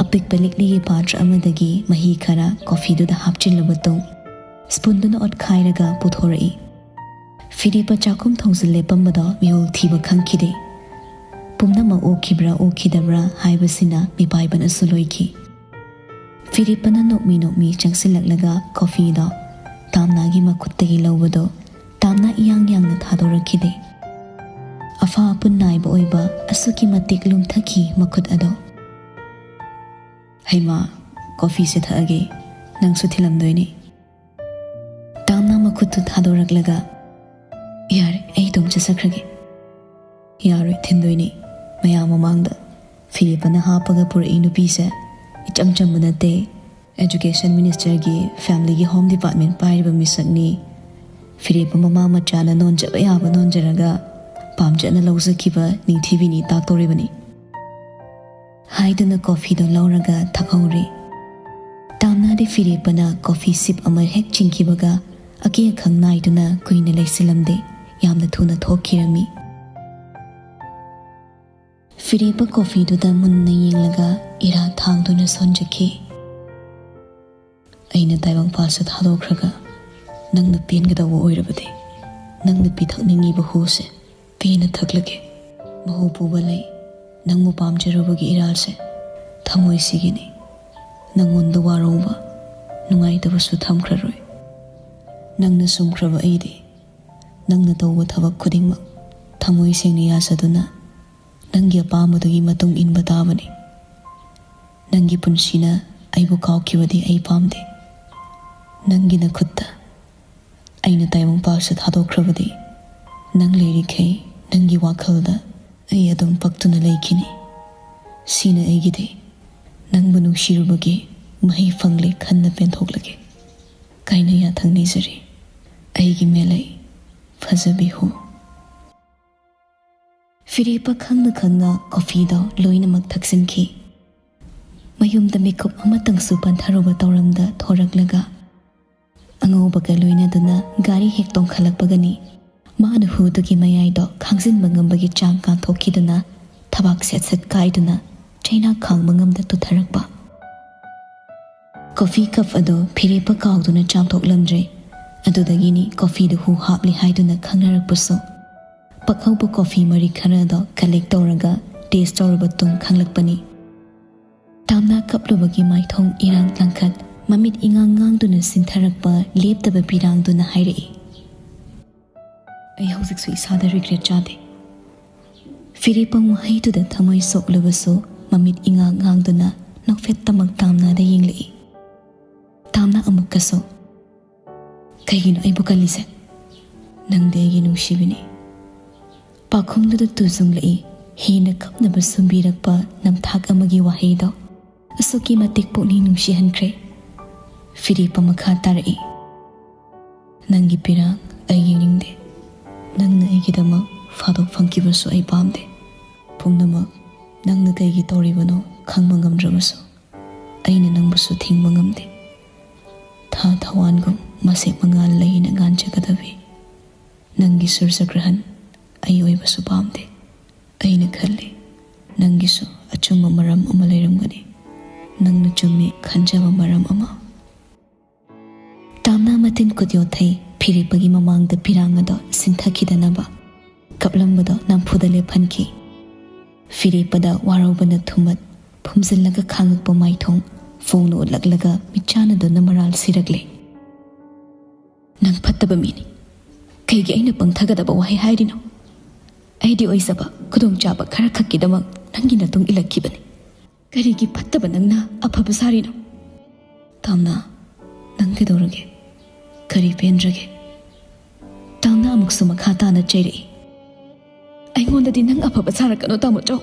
ꯑꯄꯤꯛꯄ ꯂꯤꯛꯂꯤꯒꯤ ꯄꯥꯇ꯭ꯔ ꯑꯃꯗꯒꯤ ꯃꯍꯤ ꯈꯔ ꯀꯣꯐꯤꯗꯨꯗ ꯍꯥꯞꯆꯤꯜꯂꯕ ꯇꯨꯡ, ꯁ꯭ꯄꯨꯟꯗꯨꯅ ꯑꯣꯠꯈꯥꯏꯔꯒ ꯄꯨꯊꯣꯔꯛꯏ꯫ ꯐꯤꯔꯦꯞꯄ ꯆꯥꯛꯈꯨꯝ ꯊꯣꯡꯖꯤꯜ ꯂꯦꯞꯄꯝꯕꯗꯣ ꯃꯤꯍꯨꯜ ꯊꯤꯕ ꯈꯪꯈꯤꯗꯦ꯫ ꯄꯨꯝꯅꯃꯛ ꯑꯣꯛꯈꯤꯕ꯭ꯔꯥ ꯑꯣꯛꯈꯤꯗꯕ꯭ꯔꯥ ꯍꯥꯏꯕꯁꯤꯅ ꯃꯤꯄꯥꯏꯕꯅꯁꯨ ꯂꯣꯏꯈꯤ꯫ ꯐꯤꯔꯦꯞꯄꯅ ꯅꯣꯛꯃꯤ ꯅꯣꯛꯃꯤ ꯆꯪꯁꯤꯜꯂꯛꯂꯒ ꯀꯣꯐꯤꯗꯣ ꯇꯥꯝꯅꯥꯒꯤ ꯃꯈꯨꯠꯇꯒꯤ ꯂꯧꯕꯗꯣ ꯇꯥꯝꯅꯥ ꯏꯌꯥꯡ ꯌꯥꯡꯅ ꯊꯥꯗꯣꯔꯛꯈꯤꯗꯦ꯫ ꯑꯐꯥ ꯑꯄꯨꯟ ꯅꯥꯏꯕ ꯑꯣꯏꯕ ꯑꯁꯨꯛꯀꯤ ꯃꯇꯤꯛ ꯂꯨꯝꯊꯈꯤ ꯃꯈꯨꯠ ꯑꯗꯣ꯫ "ꯍꯩꯃꯥ, ꯀꯣꯐꯤꯁꯦ ꯊꯛꯑꯒꯦ, ꯅꯪꯁꯨ ꯊꯤꯜꯂꯝꯗꯣꯏꯅꯤ꯫" ꯇꯥꯝꯅꯥ ꯃꯈꯨꯠꯇꯨ ꯊꯥꯗꯣꯔꯛꯂꯒ, "ꯌꯥꯔꯦ, ꯑꯩ ꯑꯗꯨꯝ ꯆꯠꯆꯈ꯭ꯔꯒꯦ꯫" "ꯌꯥꯔꯣꯏ, ꯊꯤꯟꯗꯣꯏꯅꯤ ꯃꯌꯥꯝ ꯃꯃꯥꯡꯗ꯫ ꯐꯤꯔꯦꯞꯄꯅ ꯍꯥꯞꯄꯒ ꯄꯨꯔꯛꯏ ꯅꯨꯄꯤꯁꯦ ꯏꯆꯝ ꯆꯝꯕ ꯅꯠꯇꯦ꯫ ꯑꯦꯖꯨꯀꯦꯁꯟ ꯃꯤꯅꯤꯁꯇꯔꯒꯤ ꯐꯦꯃꯤꯂꯤꯒꯤ ꯍꯣꯝ ꯗꯤꯄꯥꯔꯠꯃꯦꯟ ꯄꯥꯏꯔꯤꯕ ꯃꯤꯁꯛꯅꯤ꯫ ꯐꯤꯔꯦꯞꯄ ꯃꯃꯥ ꯃꯆꯥꯅ ꯅꯣꯟꯖꯕ ꯌꯥꯕ ꯅꯣꯟꯖꯔꯒ ꯄꯥꯝꯖꯅ ꯂꯧꯖꯈꯤꯕ ꯅꯤꯡꯊꯤꯕꯤꯅꯤ ꯇꯥꯛꯇꯧꯔꯤꯕꯅꯤ꯫" ꯍꯥꯏꯗꯨꯅ ꯀꯣꯐꯤꯗꯣ ꯂꯧꯔꯒ ꯊꯛꯍꯧꯔꯦ꯫ ꯇꯥꯝꯅꯥꯗꯤ ꯐꯤꯔꯦꯞꯄꯅ ꯀꯣꯐꯤ ꯁꯤꯞ ꯑꯃ ꯍꯦꯛ ꯆꯤꯡꯈꯤꯕꯒ ꯑꯀꯦ ꯑꯈꯪ ꯅꯥꯏꯗꯨꯅ ꯀꯨꯏꯅ ꯂꯩꯁꯤꯜꯂꯝꯗꯦ, ꯌꯥꯝꯅ ꯊꯨꯅ ꯊꯣꯛꯈꯤꯔꯝꯃꯤ꯫ ꯐꯤꯔꯦꯞꯄ ꯀꯣꯐꯤꯗꯨꯗ ꯃꯨꯟꯅ ꯌꯦꯡꯂꯒ ꯏꯔꯥ ꯊꯥꯡꯗꯨꯅ ꯁꯣꯟꯖꯈꯤ꯫ "ꯑꯩꯅ ꯇꯥꯏꯕꯪꯄꯥꯜꯁꯦ ꯊꯥꯗꯣꯛꯈ꯭ꯔꯒ ꯅꯪꯅ ꯄꯦꯟꯒꯗꯧꯕ ꯑꯣꯏꯔꯕꯗꯤ, ꯅꯪꯅ ꯄꯤꯊꯛꯅꯤꯡꯉꯤꯕ ꯍꯨꯁꯦ ꯄꯦꯟꯅ ꯊꯛꯂꯒꯦ꯫ ꯃꯍꯨ ꯄꯨꯕ ꯂꯩ, ꯅꯪꯕꯨ ꯄꯥꯝꯖꯔꯨꯕꯒꯤ ꯏꯔꯥꯜꯁꯦ ꯊꯃꯣꯏꯁꯤꯒꯤꯅꯤ꯫ ꯅꯪꯉꯣꯟꯗ ꯋꯥꯔꯧꯕ, ꯅꯨꯡꯉꯥꯏꯇꯕꯁꯨ ꯊꯝꯈ꯭ꯔꯔꯣꯏ꯫ ꯅꯪꯅ ꯁꯨꯝꯈ꯭ꯔꯕ ꯑꯩꯗꯤ ꯅꯪꯅ ꯇꯧꯕ ꯊꯕꯛ ꯈꯨꯗꯤꯡꯃꯛ ꯊꯃꯣꯏ ꯁꯦꯡꯅ ꯌꯥꯖꯗꯨꯅ ꯅꯪꯒꯤ ꯑꯄꯥꯝꯕꯗꯨꯒꯤ ꯃꯇꯨꯡ ꯏꯟꯕ ꯇꯥꯕꯅꯤ꯫ ꯅꯪꯒꯤ ꯄꯨꯟꯁꯤꯅ ꯑꯩꯕꯨ ꯀꯥꯎꯈꯤꯕꯗꯤ ꯑꯩ ꯄꯥꯝꯗꯦ꯫ ꯅꯪꯒꯤ ꯅꯈꯨꯠꯇ ꯑꯩꯅ ꯇꯥꯏꯕꯪꯄꯥꯜꯁꯦ ꯊꯥꯗꯣꯛꯈ꯭ꯔꯕꯗꯤ ꯅꯪ ꯂꯩꯔꯤꯈꯩ ꯅꯪꯒꯤ ꯋꯥꯈꯜꯗ ꯑꯩ ꯑꯗꯨꯝ ꯄꯛꯇꯨꯅ ꯂꯩꯈꯤꯅꯤ꯫ ꯁꯤꯅ ꯑꯩꯒꯤꯗꯤ ꯅꯪꯕꯨ ꯅꯨꯡꯁꯤꯔꯨꯕꯒꯤ ꯃꯍꯩ ꯐꯪꯂꯦ ꯈꯟꯅ ꯄꯦꯟꯊꯣꯛꯂꯒꯦ꯫ ꯀꯥꯏꯅ ꯌꯥꯊꯪ ꯅꯤꯖꯔꯤ, ꯑꯩꯒꯤ ꯃꯦꯂꯩ ꯐꯖꯕꯤ ꯍꯨ꯫" ꯐꯤꯔꯦꯞꯄ ꯈꯪꯅ ꯈꯪꯅ ꯀꯣꯐꯤꯗꯣ ꯂꯣꯏꯅꯃꯛ ꯊꯛꯆꯤꯟꯈꯤ꯫ ꯃꯌꯨꯝꯗ ꯃꯤꯀꯨꯞ ꯑꯃꯇꯪꯁꯨ ꯄꯟꯊꯔꯨꯕ ꯇꯧꯔꯝꯗ ꯊꯣꯔꯛꯂꯒ ꯑꯉꯧꯕꯒ ꯂꯣꯏꯅꯗꯨꯅ ꯒꯥꯔꯤ ꯍꯦꯛ ꯇꯣꯡꯈꯠꯂꯛꯄꯒꯅꯤ ꯃꯥꯅ ꯍꯨꯗꯨꯒꯤ ꯃꯌꯥꯏꯗꯣ ꯈꯥꯡꯖꯤꯟꯕ ꯉꯝꯕꯒꯤ ꯆꯥꯡ ꯀꯥꯟꯊꯣꯛꯈꯤꯗꯨꯅ ꯊꯕꯥꯛ ꯁꯦꯠ ꯁꯦꯠ ꯀꯥꯏꯗꯨꯅ ꯆꯩꯅꯥ ꯈꯥꯡꯕ ꯉꯝꯗ ꯇꯨꯊꯔꯛꯄ꯫ ꯀꯣꯐꯤ ꯀꯞ ꯑꯗꯨ ꯐꯤꯔꯦꯞꯄ ꯀꯥꯎꯗꯨꯅ ꯆꯥꯝꯊꯣꯛꯂꯝꯗ꯭ꯔꯦ꯫ ꯑꯗꯨꯗꯒꯤꯅꯤ ꯀꯣꯐꯤꯗꯨ ꯍꯨ ꯍꯥꯞꯂꯤ ꯍꯥꯏꯗꯨꯅ ꯈꯪꯅꯔꯛꯄꯁꯨ꯫ ꯄꯛꯍꯧꯕ ꯀꯣꯐꯤ ꯃꯔꯤ ꯈꯔꯗꯣ ꯀꯂꯦꯛ ꯇꯧꯔꯒ ꯇꯦꯁ ꯇꯧꯔꯕ ꯇꯨꯡ ꯈꯪꯂꯛꯄꯅꯤ꯫ ꯇꯥꯝꯅꯥ ꯀꯞꯂꯨꯕꯒꯤ ꯃꯥꯏꯊꯣꯡ ꯏꯔꯥꯡ ꯂꯥꯡꯈꯠ, ꯃꯃꯤꯠ ꯏꯉꯥꯡ ꯉꯥꯡꯗꯨꯅ ꯁꯤꯟꯊꯔꯛꯄ ꯂꯦꯞꯇꯕ ꯄꯤꯔꯥꯡꯗꯨꯅ ꯍꯥꯏꯔꯛꯏ, "ꯑꯩ ꯍꯧꯖꯤꯛꯁꯨ ꯏꯁꯥꯗ ꯔꯤꯒ꯭ꯔꯦꯠ ꯆꯥꯗꯦ꯫" ꯐꯤꯔꯦꯞꯄ ꯋꯥꯍꯩꯗꯨꯗ ꯊꯃꯣꯏ ꯁꯣꯛꯂꯕꯁꯨ ꯃꯃꯤꯠ ꯏꯉꯥꯡ ꯉꯥꯡꯗꯨꯅ ꯅꯣꯛꯐꯦꯠꯇꯃꯛ ꯇꯥꯝꯅꯥꯗ ꯌꯦꯡꯂꯛꯏ꯫ ꯇꯥꯝꯅꯥ ꯑꯃꯨꯛꯀꯁꯨ, "ꯀꯩꯒꯤꯅꯣ ꯑꯩꯕꯨ ꯀꯜꯂꯤꯁꯦ? ꯅꯪꯗꯤ ꯑꯩꯒꯤ ꯅꯨꯡꯁꯤꯕꯤꯅꯤ꯫" ꯄꯥꯎꯈꯨꯝꯗꯨꯗ ꯇꯨꯖꯨꯡꯂꯛꯏ ꯍꯦꯟꯅ ꯀꯞꯅꯕ ꯁꯨꯝꯕꯤꯔꯛꯄ ꯅꯝꯊꯥꯛ ꯑꯃꯒꯤ ꯋꯥꯍꯩꯗꯣ꯫ ꯑꯁꯨꯛꯀꯤ ꯃꯇꯤꯛ ꯄꯨꯛꯅꯤꯡ ꯅꯨꯡꯁꯤꯍꯟꯈ꯭ꯔꯦ꯫ ꯐꯤꯔꯦꯞꯄ ꯃꯈꯥ ꯇꯥꯔꯛꯏ, "ꯅꯪꯒꯤ ꯄꯤꯔꯥꯡ ꯑꯩ ꯌꯦꯡꯅꯤꯡꯗꯦ꯫ ꯅꯪꯅ ꯑꯩꯒꯤꯗꯃꯛ ꯐꯥꯗꯣꯛ ꯐꯪꯈꯤꯕꯁꯨ ꯑꯩ ꯄꯥꯝꯗꯦ꯫ ꯄꯨꯝꯅꯃꯛ ꯅꯪꯅ ꯀꯩꯒꯤ ꯇꯧꯔꯤꯕꯅꯣ ꯈꯪꯕ ꯉꯝꯗ꯭ꯔꯕꯁꯨ, ꯑꯩꯅ ꯅꯪꯕꯨꯁꯨ ꯊꯤꯡꯕ ꯉꯝꯗꯦ꯫ ꯊꯥ ꯊꯋꯥꯟꯒꯨꯝ ꯃꯁꯦꯛ ꯃꯉꯥꯜ ꯂꯩꯅ ꯉꯥꯟꯖꯒꯗꯕꯤ ꯅꯪꯒꯤ ꯁꯨꯔꯖꯒ꯭ꯔꯍꯟ ꯑꯩ ꯑꯣꯏꯕꯁꯨ ꯄꯥꯝꯗꯦ꯫ ꯑꯩꯅ ꯈꯜꯂꯤ, ꯅꯪꯒꯤꯁꯨ ꯑꯆꯨꯝꯕ ꯃꯔꯝ ꯑꯃ ꯂꯩꯔꯝꯒꯅꯤ꯫ ꯅꯪꯅ ꯆꯨꯝꯃꯤ ꯈꯟꯖꯕ ꯃꯔꯝ ꯑꯃ꯫" ꯇꯥꯝꯅꯥ ꯃꯇꯤꯟ ꯈꯨꯠ ꯌꯣꯠꯊꯩ ꯐꯤꯔꯦꯞꯄꯒꯤ ꯃꯃꯥꯡꯗ ꯄꯤꯔꯥꯡ ꯑꯗꯣ ꯁꯤꯟꯊꯈꯤꯗꯅꯕ꯫ ꯀꯞꯂꯝꯕꯗꯣ ꯅꯝꯐꯨꯗ ꯂꯦꯞꯍꯟꯈꯤ꯫ ꯐꯤꯔꯦꯞꯄꯗ ꯋꯥꯔꯧꯕꯅ ꯊꯨꯝꯃꯠ ꯐꯨꯝꯖꯤꯜꯂꯒ ꯈꯥꯡꯉꯛꯄ ꯃꯥꯏꯊꯣꯡ ꯐꯣꯡꯅ ꯎꯠꯂꯛꯂꯒ ꯃꯤꯠꯆꯥꯟꯅꯗꯨꯅ ꯃꯔꯥꯜ ꯁꯤꯔꯛꯂꯦ꯫ "ꯅꯪ ꯐꯠꯇꯕ ꯃꯤꯅꯤ꯫ ꯀꯩꯒꯤ ꯑꯩꯅ ꯄꯪꯊꯒꯗꯕ ꯋꯥꯍꯩ ꯍꯥꯏꯔꯤꯅꯣ? ꯑꯩꯗꯤ ꯑꯣꯏꯖꯕ ꯈꯨꯗꯣꯡꯆꯥꯕ ꯈꯔ ꯈꯛꯀꯤꯗꯃꯛ ꯅꯪꯒꯤ ꯅꯇꯨꯡ ꯏꯜꯂꯛꯈꯤꯕꯅꯤ꯫ ꯀꯔꯤꯒꯤ ꯐꯠꯇꯕ ꯅꯪꯅ ꯑꯐꯕ ꯁꯥꯔꯤꯅꯣ?" "ꯇꯥꯝꯅꯥ, ꯅꯪ ꯀꯩꯗꯧꯔꯒꯦ? ꯀꯔꯤ ꯄꯦꯟꯗ꯭ꯔꯒꯦ?" ꯇꯥꯝꯅꯥ ꯑꯃꯨꯛꯁꯨ ꯃꯈꯥ ꯇꯥꯅ ꯆꯩꯔꯛꯏ, "ꯑꯩꯉꯣꯟꯗꯗꯤ ꯅꯪ ꯑꯐꯕ ꯁꯥꯔꯛꯀꯅꯨ, ꯇꯥꯃꯣꯆꯧ꯫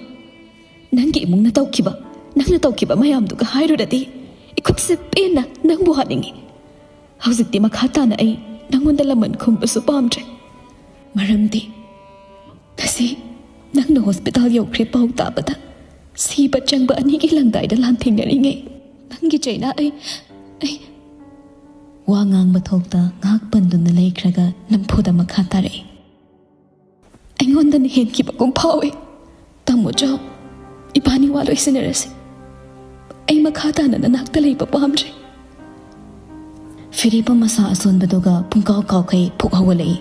ꯅꯪꯒꯤ ꯏꯃꯨꯡꯅ ꯇꯧꯈꯤꯕ, ꯅꯪꯅ ꯇꯧꯈꯤꯕ ꯃꯌꯥꯝꯗꯨꯒ ꯍꯥꯏꯔꯨꯔꯗꯤ ꯏꯈꯨꯠꯁꯦ ꯄꯦꯟꯅ ꯅꯪꯕꯨ ꯍꯥꯠꯅꯤꯡꯉꯤ꯫ ꯍꯧꯖꯤꯛꯇꯤ ꯃꯈꯥ ꯇꯥꯅ ꯑꯩ ꯅꯪꯉꯣꯟꯗ ꯂꯃꯟ ꯈꯨꯝꯕꯁꯨ ꯄꯥꯝꯗ꯭ꯔꯦ꯫ ꯃꯔꯝꯗꯤ ꯉꯁꯤ ꯅꯪꯅ ꯍꯣꯁꯄꯤꯇꯥꯜ ꯌꯧꯈ꯭ꯔꯦ ꯄꯥꯎ ꯇꯥꯕꯗ ꯁꯤꯕ ꯆꯪꯕ ꯑꯅꯤꯒꯤ ꯂꯪꯗꯥꯏꯗ ꯂꯥꯟꯊꯦꯡꯅꯔꯤꯉꯩ ꯅꯪꯒꯤ ꯆꯩꯅꯥ ꯑꯩ, ꯑꯩ꯫" ꯋꯥ ꯉꯥꯡꯕ ꯊꯣꯛꯇ ꯉꯥꯏꯍꯥꯛ ꯄꯟꯗꯨꯅ ꯂꯩꯈ꯭ꯔꯒ ꯅꯝꯐꯨꯗ ꯃꯈꯥ ꯇꯥꯔꯛꯏ, ꯑꯩꯉꯣꯟꯗꯅ ꯍꯦꯟꯈꯤꯕꯒꯨꯝ ꯐꯥꯎꯏ꯫ ꯇꯥꯃꯣ ꯆꯥꯎ, ꯏꯕꯥꯅꯤ ꯋꯥ ꯂꯣꯏꯁꯤꯟꯅꯔꯁꯤ꯫ ꯑꯩ ꯃꯈꯥ ꯇꯥꯅ ꯅꯅꯥꯛꯇ ꯂꯩꯕ ꯄꯥꯝꯗ꯭ꯔꯦ꯫ ꯐꯤꯔꯦꯞꯄ ꯃꯁꯥ ꯑꯁꯣꯟꯕꯗꯨꯒ ꯄꯨꯡꯀꯥꯎ ꯀꯥꯎꯈꯩ ꯐꯨꯛ ꯍꯧꯒꯠꯂꯛꯏ꯫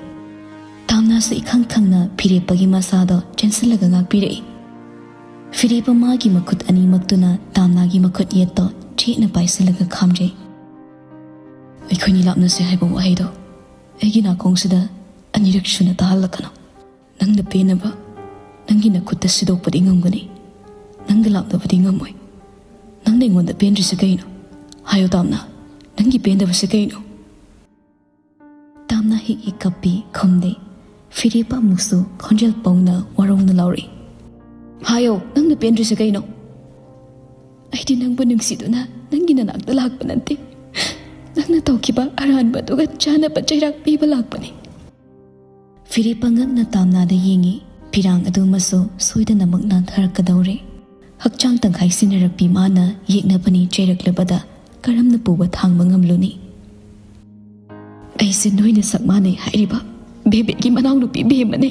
ꯇꯥꯝꯅꯥꯁꯨ ꯏꯈꯪ ꯈꯪꯅ ꯐꯤꯔꯦꯞꯄꯒꯤ ꯃꯁꯥꯗꯣ ꯆꯦꯟꯁꯤꯜꯂꯒ ꯉꯥꯛꯄꯤꯔꯛꯏ꯫ ꯐꯤꯔꯦꯞꯄ ꯃꯥꯒꯤ ꯃꯈꯨꯠ ꯑꯅꯤꯃꯛꯇꯨꯅ ꯇꯥꯝꯅꯥꯒꯤ ꯃꯈꯨꯠ ꯌꯦꯠꯇꯣ ꯆꯦꯠꯅ ꯄꯥꯏꯁꯤꯜꯂꯒ ꯈꯥꯝꯖꯩ꯫ "ꯑꯩꯈꯣꯏꯅꯤ ꯂꯥꯞꯅꯁꯦ ꯍꯥꯏꯕ ꯋꯥꯍꯩꯗꯣ ꯑꯩꯒꯤ ꯅꯥꯀꯣꯡꯁꯤꯗ ꯑꯅꯤꯔꯛ ꯁꯨꯅ ꯇꯥꯍꯜꯂꯛꯀꯅꯨ꯫ ꯅꯪꯅ ꯄꯦꯟꯅꯕ ꯅꯪꯒꯤ ꯅꯈꯨꯠꯇ ꯁꯤꯗꯣꯛꯄꯗꯤ ꯉꯝꯒꯅꯤ, ꯅꯪꯒ ꯂꯥꯞꯅꯕꯗꯤ ꯉꯝꯃꯣꯏ꯫ ꯅꯪꯅ ꯑꯩꯉꯣꯟꯗ ꯄꯦꯟꯗ꯭ꯔꯤꯁꯦ ꯀꯩꯅꯣ? ꯍꯥꯏꯌꯣ ꯇꯥꯝꯅꯥ, ꯅꯪꯒꯤ ꯄꯦꯟꯗꯕꯁꯦ ꯀꯩꯅꯣ?" ꯇꯥꯝꯅꯥ ꯍꯤꯛ ꯍꯤꯛ ꯀꯞꯄꯤ, ꯈꯨꯝꯗꯦ꯫ ꯐꯤꯔꯦꯞꯄ ꯑꯃꯨꯛꯁꯨ ꯈꯣꯟꯖꯦꯜ ꯄꯧꯅ ꯋꯥꯔꯧꯅ ꯂꯥꯎꯔꯛꯏ꯫ "ꯍꯥꯏꯌꯣ, ꯅꯪꯅ ꯄꯦꯟꯗ꯭ꯔꯤꯁꯦ ꯀꯩꯅꯣ?" "ꯑꯩꯗꯤ ꯅꯪꯕꯨ ꯅꯨꯡꯁꯤꯗꯨꯅ ꯅꯪꯒꯤ ꯅꯅꯥꯛꯇ ꯂꯥꯛꯄ ꯅꯠꯇꯦ꯫ ꯅꯪꯅ ꯇꯧꯈꯤꯕ ꯑꯔꯥꯟꯕꯗꯨꯒ ꯆꯥꯅꯕ ꯆꯩꯔꯥꯛ ꯄꯤꯕ ꯂꯥꯛꯄꯅꯤ꯫" ꯐꯤꯔꯦꯞꯄ ꯉꯛꯅ ꯇꯥꯝꯅꯥꯗ ꯌꯦꯡꯉꯤ꯫ ꯐꯤꯔꯥꯡ ꯑꯗꯨꯃꯁꯨ ꯁꯣꯏꯗꯅꯃꯛ ꯅꯥꯟꯊꯔꯛꯀꯗꯧꯔꯦ꯫ ꯍꯛꯆꯥꯡ ꯇꯪꯈꯥꯏ ꯁꯤꯟꯅꯔꯛꯄꯤ ꯃꯥꯅ ꯌꯦꯛꯅꯕꯅꯤ ꯆꯩꯔꯛꯂꯕꯗ ꯀꯔꯝꯅ ꯄꯨꯕ ꯊꯥꯡꯕ ꯉꯝꯂꯨꯅꯤ? "ꯑꯩꯁꯦ ꯅꯣꯏꯅ ꯁꯛ ꯃꯥꯟꯅꯩ ꯍꯥꯏꯔꯤꯕ ꯕꯦꯕꯦꯒꯤ ꯃꯅꯥꯎꯅꯨꯄꯤ ꯕꯦꯝꯃꯅꯦ꯫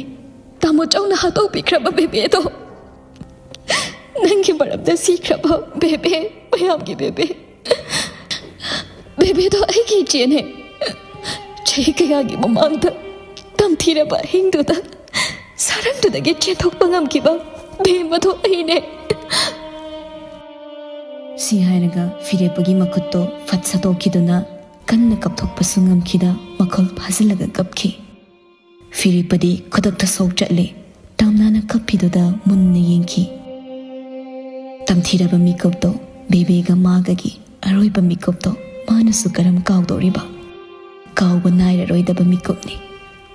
ꯇꯥꯃꯣ ꯆꯧꯅ ꯍꯥꯠꯇꯣꯛꯄꯤꯈ꯭ꯔꯕ ꯕꯦꯕꯦꯗꯣ꯫ ꯅꯪꯒꯤ ꯃꯔꯝꯗ ꯁꯤꯈ꯭ꯔꯕ ꯕꯦꯕꯦ, ꯃꯌꯥꯝꯒꯤ ꯕꯦꯕꯦ꯫ ꯕꯦꯕꯦꯗꯣ ꯑꯩꯒꯤ ꯏꯆꯦꯅꯦ꯫ ꯆꯍꯤ ꯀꯌꯥꯒꯤ ꯃꯃꯥꯡꯗ ꯇꯝꯊꯤꯔꯕ ꯑꯍꯤꯡꯗꯨꯗ ꯁꯥꯔꯝꯗꯨꯗꯒꯤ ꯆꯦꯟꯊꯣꯛꯄ ꯉꯝꯈꯤꯕ ꯕꯦꯝꯃꯗꯣ ꯑꯩꯅꯦ꯫" ꯁꯤ ꯍꯥꯏꯔꯒ ꯐꯤꯔꯦꯞꯄꯒꯤ ꯃꯈꯨꯠꯇꯣ ꯐꯠ ꯁꯠꯇꯣꯛꯈꯤꯗꯨꯅ ꯀꯟꯅ ꯀꯞꯊꯣꯛꯄꯁꯨ ꯉꯝꯈꯤꯗ ꯃꯈꯣꯜ ꯐꯥꯖꯤꯜꯂꯒ ꯀꯞꯈꯤ꯫ ꯐꯤꯔꯦꯞꯄꯗꯤ ꯈꯨꯗꯛꯇ ꯁꯣꯛ ꯆꯠꯂꯦ꯫ ꯇꯥꯝꯅꯥꯅ ꯀꯞꯄꯤꯗꯨꯗ ꯃꯨꯟꯅ ꯌꯦꯡꯈꯤ꯫ ꯇꯝꯊꯤꯔꯕ ꯃꯤꯀꯨꯞꯇꯣ, ꯕꯦꯕꯦꯒ ꯃꯥꯒꯒꯤ ꯑꯔꯣꯏꯕ ꯃꯤꯀꯨꯞꯇꯣ ꯃꯥꯅꯁꯨ ꯀꯔꯝ ꯀꯥꯎꯗꯧꯔꯤꯕ? ꯀꯥꯎꯕ ꯅꯥꯏꯔꯔꯣꯏꯗꯕ ꯃꯤꯀꯨꯞꯅꯤ꯫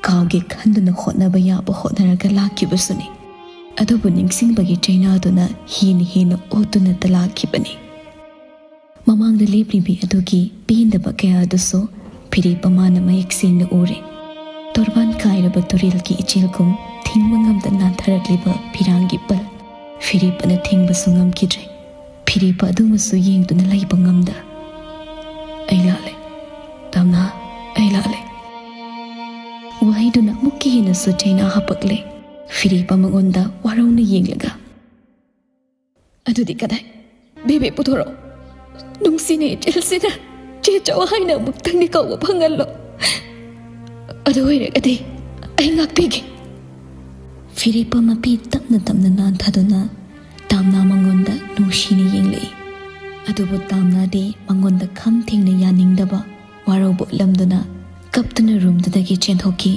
ꯀꯥꯎꯒꯦ ꯈꯟꯗꯨꯅ ꯍꯣꯠꯅꯕ ꯌꯥꯕ ꯍꯣꯠꯅꯔꯒ ꯂꯥꯛꯈꯤꯕꯁꯨꯅꯤ꯫ ꯑꯗꯨꯕꯨ ꯅꯤꯡꯁꯤꯡꯕꯒꯤ ꯆꯩꯅꯥꯗꯨꯅ ꯍꯦꯟꯅ ꯍꯦꯟꯅ ꯑꯣꯠꯇꯨꯅꯇ ꯂꯥꯛꯈꯤꯕꯅꯤ꯫ ꯃꯃꯥꯡꯗ ꯂꯦꯞꯂꯤꯕꯤ ꯑꯗꯨꯒꯤ ꯄꯦꯟꯗꯕ ꯀꯌꯥ ꯑꯗꯨꯁꯨ ꯐꯤꯔꯦꯞꯄ ꯃꯥꯅ ꯃꯌꯦꯛ ꯁꯦꯡꯅ ꯎꯔꯦ꯫ ꯇꯣꯔꯕꯥꯟ ꯀꯥꯏꯔꯕ ꯇꯨꯔꯦꯜꯒꯤ ꯏꯆꯦꯜꯒꯨꯝ ꯊꯤꯡꯕ ꯉꯝꯗ ꯅꯥꯟꯊꯔꯛꯂꯤꯕ ꯐꯤꯔꯥꯡꯒꯤ ꯄꯜ ꯐꯤꯔꯦꯞꯄꯅ ꯊꯤꯡꯕꯁꯨ ꯉꯝꯈꯤꯗ꯭ꯔꯦ꯫ ꯐꯤꯔꯦꯞꯄ ꯑꯗꯨꯃꯁꯨ ꯌꯦꯡꯗꯨꯅ ꯂꯩꯕ ꯉꯝꯗ, "ꯑꯩ ꯂꯥꯜꯂꯦ, ꯇꯥꯝꯅꯥ, ꯑꯩ ꯂꯥꯜꯂꯦ꯫" ꯋꯥꯍꯩꯗꯨꯅ ꯑꯃꯨꯛꯀ ꯍꯦꯟꯅꯁꯨ ꯆꯩꯅꯥ ꯍꯥꯄꯛꯂꯦ꯫ ꯐꯤꯔꯦꯞꯄ ꯃꯉꯣꯟꯗ ꯋꯥꯔꯧꯅ ꯌꯦꯡꯂꯒ, "ꯑꯗꯨꯗꯤ ꯀꯗꯥꯏ? ꯕꯦꯕꯦ ꯄꯨꯊꯣꯔꯛꯑꯣ꯫ ꯅꯨꯡꯁꯤꯅ ꯏꯆꯦꯜꯁꯤꯅ ꯆꯦ ꯆꯧ ꯍꯥꯏꯅ ꯑꯃꯨꯛꯇꯪꯗꯤ ꯀꯧꯕ ꯐꯪꯍꯜꯂꯣ꯫ ꯑꯗꯨ ꯑꯣꯏꯔꯒꯗꯤ ꯑꯩ ꯉꯥꯛꯄꯤꯒꯦ꯫" ꯐꯤꯔꯦꯞꯄ ꯃꯄꯤ ꯇꯞꯅ ꯇꯞꯅ ꯅꯥꯟꯊꯗꯨꯅ ꯇꯥꯝꯅꯥ ꯃꯉꯣꯟꯗ ꯅꯨꯡꯁꯤꯅ ꯌꯦꯡꯂꯛꯏ꯫ ꯑꯗꯨꯕꯨ ꯇꯥꯝꯅꯥꯗꯤ ꯃꯉꯣꯟꯗ ꯈꯝ ꯊꯦꯡꯅ ꯌꯥꯅꯤꯡꯗꯕ ꯋꯥꯔꯧꯕ ꯎꯠꯂꯝꯗꯨꯅ ꯀꯞꯇꯨꯅ ꯔꯨꯝꯗꯨꯗꯒꯤ ꯆꯦꯟꯊꯣꯛꯈꯤ꯫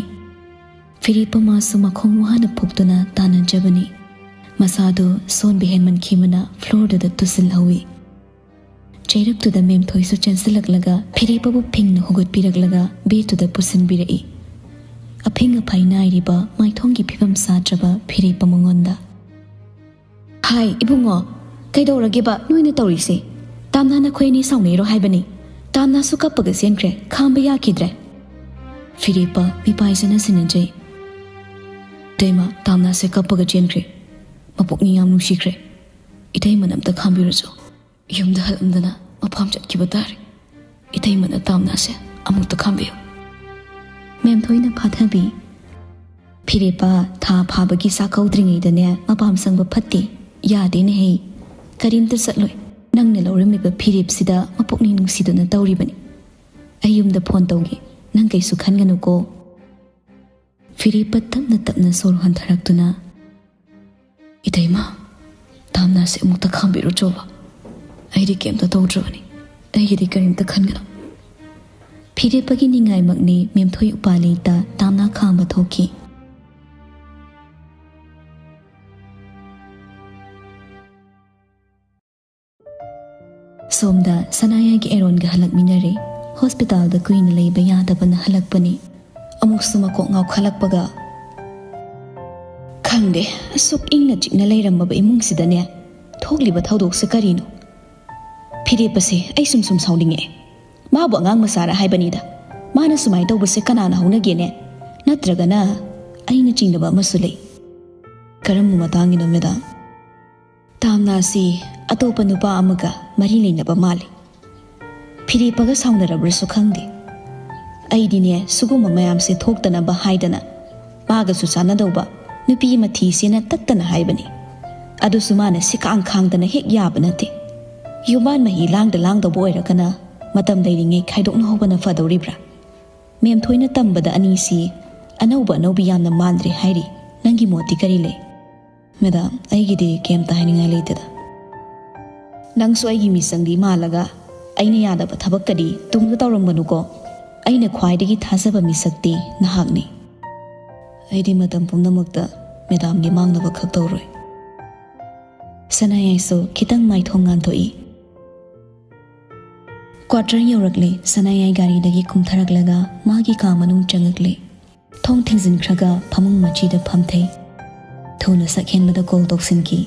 ꯐꯤꯔꯦꯞꯄ ꯃꯥꯁꯨ ꯃꯈꯣꯡ ꯋꯥꯅ ꯐꯨꯛꯇꯨꯅ ꯇꯥꯟꯅꯖꯕꯅꯤ꯫ ꯃꯁꯥꯗꯨ ꯁꯣꯟꯕ ꯍꯦꯟꯃꯟꯈꯤꯕꯅ ꯐ꯭ꯂꯣꯔꯗꯨꯗ ꯇꯨꯁꯤꯜꯍꯧꯏ꯫ ꯆꯩꯔꯛꯇꯨꯗ ꯃꯦꯝꯊꯣꯏꯁꯨ ꯆꯦꯟꯁꯤꯜꯂꯛꯂꯒ ꯐꯤꯔꯦꯞꯄꯕꯨ ꯐꯤꯡꯅ ꯍꯧꯒꯠꯄꯤꯔꯛꯂꯒ ꯕꯦꯗꯇꯨꯗ ꯄꯨꯁꯤꯟꯕꯤꯔꯛꯏ꯫ ꯑꯐꯤꯡ ꯑꯐꯥꯏ ꯅꯥꯏꯔꯤꯕ ꯃꯥꯏꯊꯣꯡꯒꯤ ꯐꯤꯕꯝ ꯆꯥꯗ꯭ꯔꯕ ꯐꯤꯔꯦꯞꯄ ꯃꯉꯣꯟꯗ, "ꯍꯥꯏ, ꯏꯕꯨꯡꯉꯣ, ꯀꯩꯗꯧꯔꯒꯦꯕ ꯅꯣꯏꯅ ꯇꯧꯔꯤꯁꯦ? ꯇꯥꯝꯅꯥ ꯅꯈꯣꯏ ꯑꯅꯤ ꯁꯥꯎꯅꯩꯔꯣ ꯍꯥꯏꯕꯅꯤ?" ꯇꯥꯝꯅꯥꯁꯨ ꯀꯞꯄꯒ ꯆꯦꯟꯈ꯭ꯔꯦ, ꯈꯥꯝꯕ ꯌꯥꯈꯤꯗ꯭ꯔꯦ꯫ ꯐꯤꯔꯦꯞꯄ ꯃꯤꯄꯥꯏꯖꯅ ꯁꯤꯟꯅꯖꯩ꯫ "ꯏꯇꯩꯃ, ꯇꯥꯝꯅꯥꯁꯦ ꯀꯞꯄꯒ ꯆꯦꯟꯈ꯭ꯔꯦ꯫ ꯃꯄꯨꯛꯅꯤꯡ ꯌꯥꯝ ꯅꯨꯡꯁꯤꯈ꯭ꯔꯦ꯫ ꯏꯇꯩꯃꯅ ꯑꯝꯇ ꯈꯥꯝꯕꯤꯔꯨꯆꯣ꯫ ꯌꯨꯝꯗ ꯍꯜꯂꯝꯗꯅ ꯃꯐꯝ ꯆꯠꯈꯤꯕ ꯇꯥꯔꯦ꯫ ꯏꯇꯩꯃꯅ ꯇꯥꯝꯅꯥꯁꯦ ꯑꯃꯨꯛꯇ ꯈꯥꯝꯕꯤꯌꯨ꯫" ꯃꯦꯝꯊꯣꯏꯅ ꯐꯥꯊꯕꯤ, "ꯐꯤꯔꯦꯞꯄ, ꯊꯥ ꯐꯥꯕꯒꯤ ꯆꯥꯛ ꯀꯧꯗ꯭ꯔꯤꯉꯩꯗꯅꯦ ꯃꯄꯥꯝ ꯆꯪꯕ ꯐꯠꯇꯦ꯫ ꯌꯥꯗꯦꯅꯦꯍꯦ꯫ ꯀꯔꯤꯝꯇ ꯆꯠꯂꯣꯏ꯫ ꯅꯪꯅ ꯂꯧꯔꯝꯃꯤꯕ ꯐꯤꯔꯦꯞꯁꯤꯗ ꯃꯄꯨꯛꯅꯤꯡ ꯅꯨꯡꯁꯤꯗꯨꯅ ꯇꯧꯔꯤꯕꯅꯤ꯫ ꯑꯩ ꯌꯨꯝꯗ ꯐꯣꯟ ꯇꯧꯒꯦ꯫ ꯅꯪ ꯀꯩꯁꯨ ꯈꯟꯒꯅꯨꯀꯣ꯫" ꯐꯤꯔꯦꯞꯄ ꯇꯞꯅ ꯇꯞꯅ ꯁꯣꯔ ꯍꯟꯊꯔꯛꯇꯨꯅ, "ꯏꯇꯩꯃ, ꯇꯥꯝꯅꯥꯁꯦ ꯑꯃꯨꯛꯇ ꯈꯥꯝꯕꯤꯔꯨꯆꯣꯕ꯫ ꯑꯩꯗꯤ ꯀꯩꯝꯇ ꯇꯧꯗ꯭ꯔꯕꯅꯤ꯫ ꯑꯩꯒꯤꯗꯤ ꯀꯔꯤꯝꯇ ꯈꯟꯒꯅꯨ꯫" ꯐꯤꯔꯦꯞꯄꯒꯤ ꯅꯤꯡꯉꯥꯏꯃꯛꯅꯤ ꯃꯦꯝꯊꯣꯏ ꯎꯄꯥꯂꯤꯇ ꯇꯥꯝꯅꯥ ꯈꯥꯝꯕ ꯊꯣꯛꯈꯤ꯫ ꯁꯣꯝꯗ ꯁꯅꯥꯌꯥꯏꯒꯤ ꯑꯦꯔꯣꯟꯒ ꯍꯜꯂꯛꯃꯤꯟꯅꯔꯦ꯫ ꯍꯣꯁꯄꯤꯇꯥꯜꯗ ꯀꯨꯏꯅ ꯂꯩꯕ ꯌꯥꯗꯕꯅ ꯍꯜꯂꯛꯄꯅꯤ꯫ ꯑꯃꯨꯛꯁꯨ ꯃꯀꯣꯛ ꯉꯥꯎꯈꯠꯂꯛꯄꯒ, "ꯈꯪꯗꯦ, ꯑꯁꯨꯛ ꯏꯪꯅ ꯆꯤꯛꯅ ꯂꯩꯔꯝꯃꯕ ꯏꯃꯨꯡꯁꯤꯗꯅꯦ ꯊꯣꯛꯂꯤꯕ ꯊꯧꯗꯣꯛꯁꯦ ꯀꯔꯤꯅꯣ? ꯐꯤꯔꯦꯞꯄꯁꯦ ꯑꯩ ꯁꯨꯝ ꯁꯨꯝ ꯁꯥꯎꯅꯤꯡꯉꯛꯑꯦ꯫ ꯃꯥꯕꯨ ꯑꯉꯥꯡ ꯃꯆꯥꯔ ꯍꯥꯏꯕꯅꯤꯗ꯫ ꯃꯥꯅ ꯁꯨꯃꯥꯏꯅ ꯇꯧꯕꯁꯦ ꯀꯅꯥꯅ ꯍꯧꯅꯒꯦꯅꯦ? ꯅꯠꯇ꯭ꯔꯒꯅ ꯑꯩꯅ ꯆꯤꯡꯅꯕ ꯑꯃꯁꯨ ꯂꯩ꯫" "ꯀꯔꯝꯕ ꯃꯇꯥꯡꯒꯤꯅꯣ, ꯃꯦꯗꯥꯝ?" "ꯇꯥꯝꯅꯥꯁꯤ ꯑꯇꯣꯞꯄ ꯅꯨꯄꯥ ꯑꯃꯒ ꯃꯔꯤ ꯂꯩꯅꯕ ꯃꯥꯜꯂꯤ꯫ ꯐꯤꯔꯦꯞꯄꯒ ꯁꯥꯎꯅꯔꯕ꯭ꯔꯁꯨ ꯈꯪꯗꯦ꯫ ꯑꯩꯗꯤꯅꯦ, ꯁꯤꯒꯨꯝꯕ ꯃꯌꯥꯝꯁꯦ ꯊꯣꯛꯇꯅꯕ ꯍꯥꯏꯗꯅ ꯃꯥꯒꯁꯨ ꯆꯥꯟꯅꯗꯧꯕ, ꯅꯨꯄꯤ ꯑꯃ ꯊꯤꯁꯦꯅ ꯇꯠꯇꯅ ꯍꯥꯏꯕꯅꯤ꯫ ꯑꯗꯨꯁꯨ ꯃꯥꯅ ꯁꯤꯈꯥꯡ ꯈꯥꯡꯗꯅ ꯍꯦꯛ ꯌꯥꯕ ꯅꯠꯇꯦ꯫ ꯌꯨꯝꯕꯥꯟ ꯃꯍꯤ ꯂꯥꯡꯗ ꯂꯥꯡꯗꯧꯕ ꯑꯣꯏꯔꯒꯅ ꯃꯇꯝ ꯂꯩꯔꯤꯉꯩ ꯈꯥꯏꯗꯣꯛꯅꯍꯧꯕꯅ ꯐꯗꯧꯔꯤꯕ꯭ꯔꯥ? ꯃꯦꯝ ꯊꯣꯏꯅ ꯇꯝꯕꯗ ꯑꯅꯤꯁꯤ ꯑꯅꯧꯕ ꯑꯅꯧꯕꯤ ꯌꯥꯝꯅ ꯃꯥꯟꯗ꯭ꯔꯦ ꯍꯥꯏꯔꯤ꯫ ꯅꯪꯒꯤ ꯃꯣꯠꯇꯤ ꯀꯔꯤ ꯂꯩ? ꯃꯦꯗꯥꯝ, ꯑꯩꯒꯤꯗꯤ ꯀꯩꯝꯇ ꯍꯥꯏꯅꯤꯡꯉꯥꯏ ꯂꯩꯇꯦꯗ꯫ ꯅꯪꯁꯨ ꯑꯩꯒꯤ ꯃꯤꯆꯪꯗꯤ ꯃꯥꯜꯂꯒ ꯑꯩꯅ ꯌꯥꯗꯕ ꯊꯕꯛꯀꯗꯤ ꯇꯨꯡꯗ ꯇꯧꯔꯝꯒꯅꯨꯀꯣ꯫ ꯑꯩꯅ ꯈ꯭ꯋꯥꯏꯗꯒꯤ ꯊꯥꯖꯕ ꯃꯤꯁꯛꯇꯤ ꯅꯍꯥꯛꯅꯤ꯫ ꯑꯩꯗꯤ ꯃꯇꯝ ꯄꯨꯝꯅꯃꯛꯇ ꯃꯦꯗꯥꯝꯒꯤ ꯃꯥꯡꯅꯕ ꯈꯛ ꯇꯧꯔꯣꯏ꯫ ꯁꯅꯥꯌꯥꯏꯁꯨ ꯈꯤꯇꯪ ꯃꯥꯏꯊꯣꯡ ꯉꯥꯟꯊꯣꯛꯏ꯫ ꯀ꯭ꯋꯥꯇꯔ ꯌꯧꯔꯛꯂꯦ꯫ ꯁꯅꯥꯌꯥꯏ ꯒꯥꯔꯤꯗꯒꯤ ꯀꯨꯝꯊꯔꯛꯂꯒ ꯃꯥꯒꯤ ꯀꯥ ꯃꯅꯨꯡ ꯆꯪꯉꯛꯂꯦ꯫ ꯊꯣꯡ ꯊꯤꯡꯖꯤꯟꯈ꯭ꯔꯒ ꯐꯃꯨꯡ ꯃꯆꯤꯗ ꯐꯝꯊꯩ꯫ ꯊꯨꯅ ꯁꯛꯍꯦꯟꯕꯗ ꯀꯣꯜ ꯇꯧꯁꯤꯟꯈꯤ꯫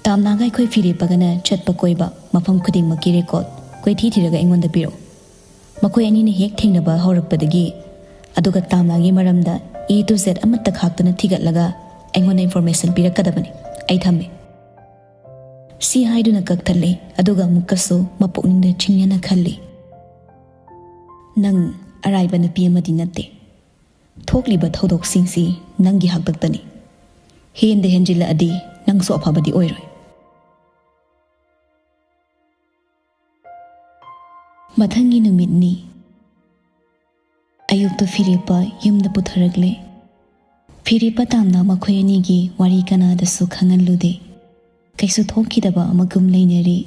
ꯇꯥꯝꯅꯥꯒ ꯑꯩꯈꯣꯏ ꯐꯤꯔꯦꯞꯄꯒꯅ ꯆꯠꯄ ꯀꯣꯏꯕ ꯃꯐꯝ ꯈꯨꯗꯤꯡꯃꯛꯀꯤ ꯔꯦꯀꯣꯔꯠ ꯀꯣꯏꯊꯤ ꯊꯤꯔꯒ ꯑꯩꯉꯣꯟꯗ ꯄꯤꯔꯛꯎ꯫ ꯃꯈꯣꯏ ꯑꯅꯤꯅ ꯍꯦꯛ ꯊꯦꯡꯅꯕ ꯍꯧꯔꯛꯄꯗꯒꯤ, ꯑꯗꯨꯒ ꯇꯥꯝꯅꯥꯒꯤ ꯃꯔꯝꯗ A to Z ꯑꯃꯠꯇ ꯈꯥꯛꯇꯅ ꯊꯤꯒꯠꯂꯒ ꯑꯩꯉꯣꯟꯗ ꯏꯟꯐꯣꯔꯃꯦꯁꯟ ꯄꯤꯔꯛꯀꯗꯕꯅꯤ꯫ ꯑꯩ ꯊꯝꯃꯦ꯫ ꯁꯤ ꯍꯥꯏꯗꯨꯅ ꯀꯛꯊꯠꯂꯦ, ꯑꯗꯨꯒ ꯑꯃꯨꯛꯀꯁꯨ ꯃꯄꯨꯛꯅꯤꯡꯗ ꯆꯤꯡꯅꯅ ꯈꯜꯂꯤ꯫ ꯅꯪ ꯑꯔꯥꯏꯕ ꯅꯨꯄꯤ ꯑꯃꯗꯤ ꯅꯠꯇꯦ꯫ ꯊꯣꯛꯂꯤꯕ ꯊꯧꯗꯣꯛꯁꯤꯡꯁꯤ ꯅꯪꯒꯤ ꯍꯥꯛꯇꯛꯇꯅꯤ꯫ ꯍꯦꯟꯗ ꯍꯦꯟꯖꯤꯜꯂꯛꯑꯗꯤ ꯅꯪꯁꯨ ꯑꯐꯕꯗꯤ ꯑꯣꯏꯔꯣꯏ꯫ ꯃꯊꯪꯒꯤ ꯅꯨꯃꯤꯠꯅꯤ꯫ ꯑꯌꯨꯛꯇ ꯐꯤꯔꯦꯞꯄ ꯌꯨꯝꯗ ꯄꯨꯊꯔꯛꯂꯦ꯫ ꯐꯤꯔꯦꯞꯄ ꯇꯥꯝꯅ ꯃꯈꯣꯏ ꯑꯅꯤꯒꯤ ꯋꯥꯔꯤ ꯀꯅꯥꯗꯁꯨ ꯈꯪꯍꯜꯂꯨꯗꯦ꯫ ꯀꯩꯁꯨ ꯊꯣꯛꯈꯤꯗꯕ ꯑꯃꯒꯨꯝ ꯂꯩꯅꯔꯤ꯫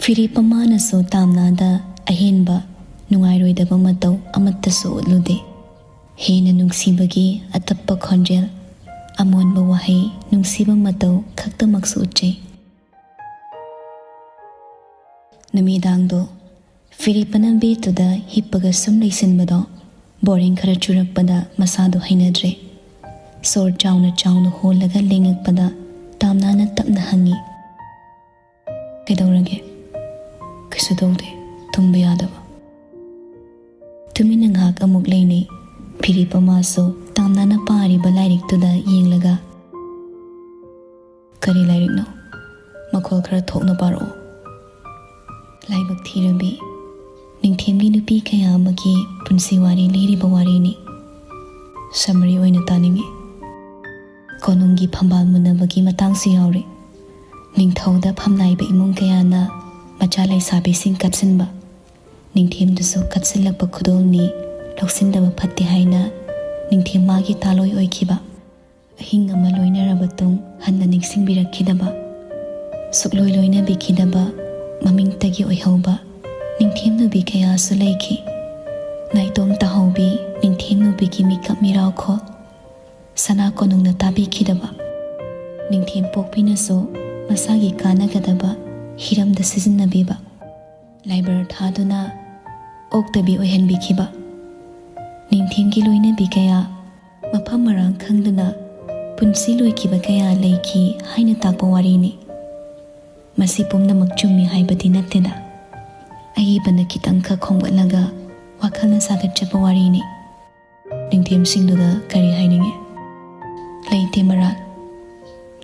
ꯐꯤꯔꯦꯞꯄ ꯃꯥꯅꯁꯨ ꯇꯥꯝꯅꯥꯗ ꯑꯍꯦꯟꯕ ꯅꯨꯡꯉꯥꯏꯔꯣꯏꯗꯕ ꯃꯇꯧ ꯑꯃꯠꯇꯁꯨ ꯎꯠꯂꯨꯗꯦ꯫ ꯍꯦꯟꯅ ꯅꯨꯡꯁꯤꯕꯒꯤ ꯑꯇꯞꯄ ꯈꯣꯟꯖꯦꯜ, ꯑꯃꯣꯟꯕ ꯋꯥꯍꯩ, ꯅꯨꯡꯁꯤꯕ ꯃꯇꯧ ꯈꯛꯇꯃꯛꯁꯨ ꯎꯠꯆꯩ꯫ ꯅꯨꯃꯤꯗꯥꯡꯗꯣ ꯐꯤꯔꯦꯞꯄꯅ ꯕꯦꯠꯇꯨꯗ ꯍꯤꯞꯄꯒ ꯁꯨꯝ ꯂꯩꯁꯤꯟꯕꯗꯣ ꯕꯣꯔꯤꯡ ꯈꯔ ꯆꯨꯔꯛꯄꯗ ꯃꯁꯥꯗꯣ ꯍꯩꯅꯗ꯭ꯔꯦ꯫ ꯁꯣꯔ ꯆꯥꯎꯅ ꯆꯥꯎꯅ ꯍꯣꯜꯂꯒ ꯂꯦꯡꯉꯛꯄꯗ ꯇꯥꯝꯅꯥꯅ ꯇꯞꯅ ꯍꯪꯉꯤ, "ꯀꯩꯗꯧꯔꯒꯦ?" "ꯀꯩꯁꯨ ꯇꯧꯗꯦ, ꯇꯨꯝꯕ ꯌꯥꯗꯕ꯫" ꯇꯨꯃꯤꯟꯅ ꯉꯥꯏꯍꯥꯛ ꯑꯃꯨꯛ ꯂꯩꯅꯩ꯫ ꯐꯤꯔꯦꯞꯄ ꯃꯥꯁꯨ ꯇꯥꯝꯅꯥꯅ ꯄꯥꯔꯤꯕ ꯂꯥꯏꯔꯤꯛꯇꯨꯗ ꯌꯦꯡꯂꯒ, "ꯀꯔꯤ ꯂꯥꯏꯔꯤꯛꯅꯣ?" "ꯃꯈꯣꯜ ꯈꯔ ꯊꯣꯛꯅ ꯄꯥꯔꯛꯑꯣ꯫" "ꯂꯥꯏꯕꯛ ꯊꯤꯔꯕꯤ, ꯅꯤꯡꯊꯦꯝꯒꯤ ꯅꯨꯄꯤ ꯀꯌꯥ ꯑꯃꯒꯤ ꯄꯨꯟꯁꯤ ꯋꯥꯔꯤ ꯂꯤꯔꯤꯕ ꯋꯥꯔꯤꯅꯤ꯫ ꯁꯃꯔꯤ ꯑꯣꯏꯅ ꯇꯥꯅꯤꯡꯏ꯫ ꯀꯣꯅꯨꯡꯒꯤ ꯐꯝꯕꯥꯜ ꯃꯨꯟꯅꯕꯒꯤ ꯃꯇꯥꯡꯁꯨ ꯌꯥꯎꯔꯤ꯫ ꯅꯤꯡꯊꯧꯗ ꯐꯝꯅꯥꯏꯕ ꯏꯃꯨꯡ ꯀꯌꯥꯅ ꯃꯆꯥ ꯂꯩꯁꯥꯕꯤꯁꯤꯡ ꯀꯠꯁꯤꯟꯕ, ꯅꯤꯡꯊꯦꯝꯗꯨꯁꯨ ꯀꯠꯁꯤꯜꯂꯛꯄ ꯈꯨꯗꯣꯜꯅꯤ, ꯂꯧꯁꯤꯟꯗꯕ ꯐꯠꯇꯦ ꯍꯥꯏꯅ ꯅꯤꯡꯊꯦꯝ ꯃꯥꯒꯤ ꯇꯥꯂꯣꯏ ꯑꯣꯏꯈꯤꯕ꯫ ꯑꯍꯤꯡ ꯑꯃ ꯂꯣꯏꯅꯔꯕ ꯇꯨꯡ ꯍꯟꯅ ꯅꯤꯡꯁꯤꯡꯕꯤꯔꯛꯈꯤꯗꯕ, ꯁꯨꯛꯂꯣꯏ ꯂꯣꯏꯅꯕꯤꯈꯤꯗꯕ, ꯃꯃꯤꯡꯇꯒꯤ ꯑꯣꯏꯍꯧꯕ ꯅꯤꯡꯊꯦꯝ ꯅꯨꯕꯤ ꯀꯌꯥꯁꯨ ꯂꯩꯈꯤ꯫ ꯅꯥꯏꯇꯣꯝ ꯇꯥꯍꯧꯕꯤ ꯅꯤꯡꯊꯦꯝ ꯅꯨꯕꯤꯒꯤ ꯃꯤꯀꯞ ꯃꯤꯔꯥꯎꯈꯣꯜ ꯁꯅꯥ ꯀꯣꯅꯨꯡꯅ ꯇꯥꯕꯤꯈꯤꯗꯕ, ꯅꯤꯡꯊꯦꯝ ꯄꯣꯛꯄꯤꯅꯁꯨ ꯃꯁꯥꯒꯤ ꯀꯥꯟꯅꯒꯗꯕ ꯍꯤꯔꯝꯗ ꯁꯤꯖꯤꯟꯅꯕꯤꯕ, ꯂꯥꯏꯕꯔ ꯊꯥꯗꯨꯅ ꯑꯣꯛꯇꯕꯤ ꯑꯣꯏꯍꯟꯕꯤꯈꯤꯕ, ꯅꯤꯡꯊꯦꯝꯒꯤ ꯂꯣꯏꯅꯕꯤ ꯀꯌꯥ ꯃꯐꯝ ꯃꯔꯥꯡ ꯈꯪꯗꯅ ꯄꯨꯟꯁꯤ ꯂꯣꯏꯈꯤꯕ ꯀꯌꯥ ꯂꯩꯈꯤ ꯍꯥꯏꯅ ꯇꯥꯛꯄ ꯋꯥꯔꯤꯅꯤ꯫ ꯃꯁꯤ ꯄꯨꯝꯅꯃꯛ ꯆꯨꯝꯃꯤ ꯍꯥꯏꯕꯗꯤ ꯅꯠꯇꯦꯗ꯫ ꯑꯏꯕꯅ ꯈꯤꯇꯪꯈꯛ ꯈꯣꯝꯒꯠꯂꯒ ꯋꯥꯈꯜꯅ ꯁꯥꯒꯠꯆꯕ ꯋꯥꯔꯤꯅꯤ꯫ ꯅꯤꯡꯊꯦꯝꯁꯤꯡꯗꯨꯗ ꯀꯔꯤ ꯍꯥꯏꯅꯤꯡꯏ? ꯂꯩꯇꯦ ꯃꯔꯥꯜ꯫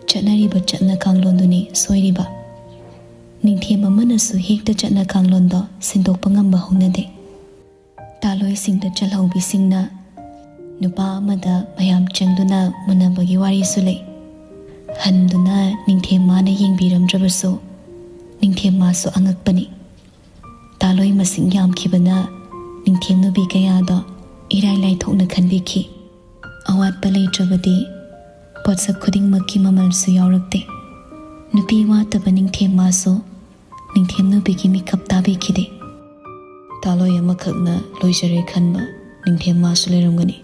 ꯆꯠꯅꯔꯤꯕ ꯆꯠꯅ ꯀꯥꯡꯂꯣꯟꯗꯨꯅꯤ ꯁꯣꯏꯔꯤꯕ꯫ ꯅꯤꯡꯊꯦꯝ ꯑꯃꯅꯁꯨ ꯍꯦꯛꯇ ꯆꯠꯅ ꯀꯥꯡꯂꯣꯟꯗꯣ ꯁꯤꯟꯗꯣꯛꯄ ꯉꯝꯕ ꯍꯧꯅꯗꯦ꯫ ꯇꯥꯂꯣꯏꯁꯤꯡꯗ ꯆꯜꯍꯧꯕꯤꯁꯤꯡꯅ ꯅꯨꯄꯥ ꯑꯃꯗ ꯃꯌꯥꯝ ꯆꯪꯗꯨꯅ ꯃꯨꯟꯅꯕꯒꯤ ꯋꯥꯔꯤꯁꯨ ꯂꯩ꯫ ꯍꯟꯗꯨꯅ ꯅꯤꯡꯊꯦꯝ ꯃꯥꯅ ꯌꯦꯡꯕꯤꯔꯝꯗ꯭ꯔꯕꯁꯨ, ꯅꯤꯡꯊꯦꯝ ꯃꯥꯁꯨ ꯑꯉꯛꯄꯅꯤ꯫ ꯇꯥꯂꯣꯏ ꯃꯁꯤꯡ ꯌꯥꯝꯈꯤꯕꯅ ꯅꯤꯡꯊꯦꯝ ꯅꯨꯄꯤ ꯀꯌꯥꯗꯣ ꯏꯔꯥꯏ ꯂꯥꯏꯊꯣꯛꯅ ꯈꯟꯕꯤꯈꯤ꯫ ꯑꯋꯥꯠꯄ ꯂꯩꯇ꯭ꯔꯕꯗꯤ ꯄꯣꯠꯁꯛ ꯈꯨꯗꯤꯡꯃꯛꯀꯤ ꯃꯃꯜꯁꯨ ꯌꯥꯎꯔꯛꯇꯦ꯫ ꯅꯨꯄꯤ ꯋꯥꯠꯇꯕ ꯅꯤꯡꯊꯦꯝ ꯃꯥꯁꯨ ꯅꯤꯡꯊꯦꯝ ꯅꯨꯄꯤꯒꯤ ꯃꯤꯀꯞ ꯇꯥꯕꯤꯈꯤꯗꯦ꯫ ꯇꯥꯂꯣꯏ ꯑꯃꯈꯛꯅ ꯂꯣꯏꯖꯔꯦ ꯈꯟꯕ ꯅꯤꯡꯊꯦꯝ ꯃꯥꯁꯨ ꯂꯩꯔꯝꯒꯅꯤ꯫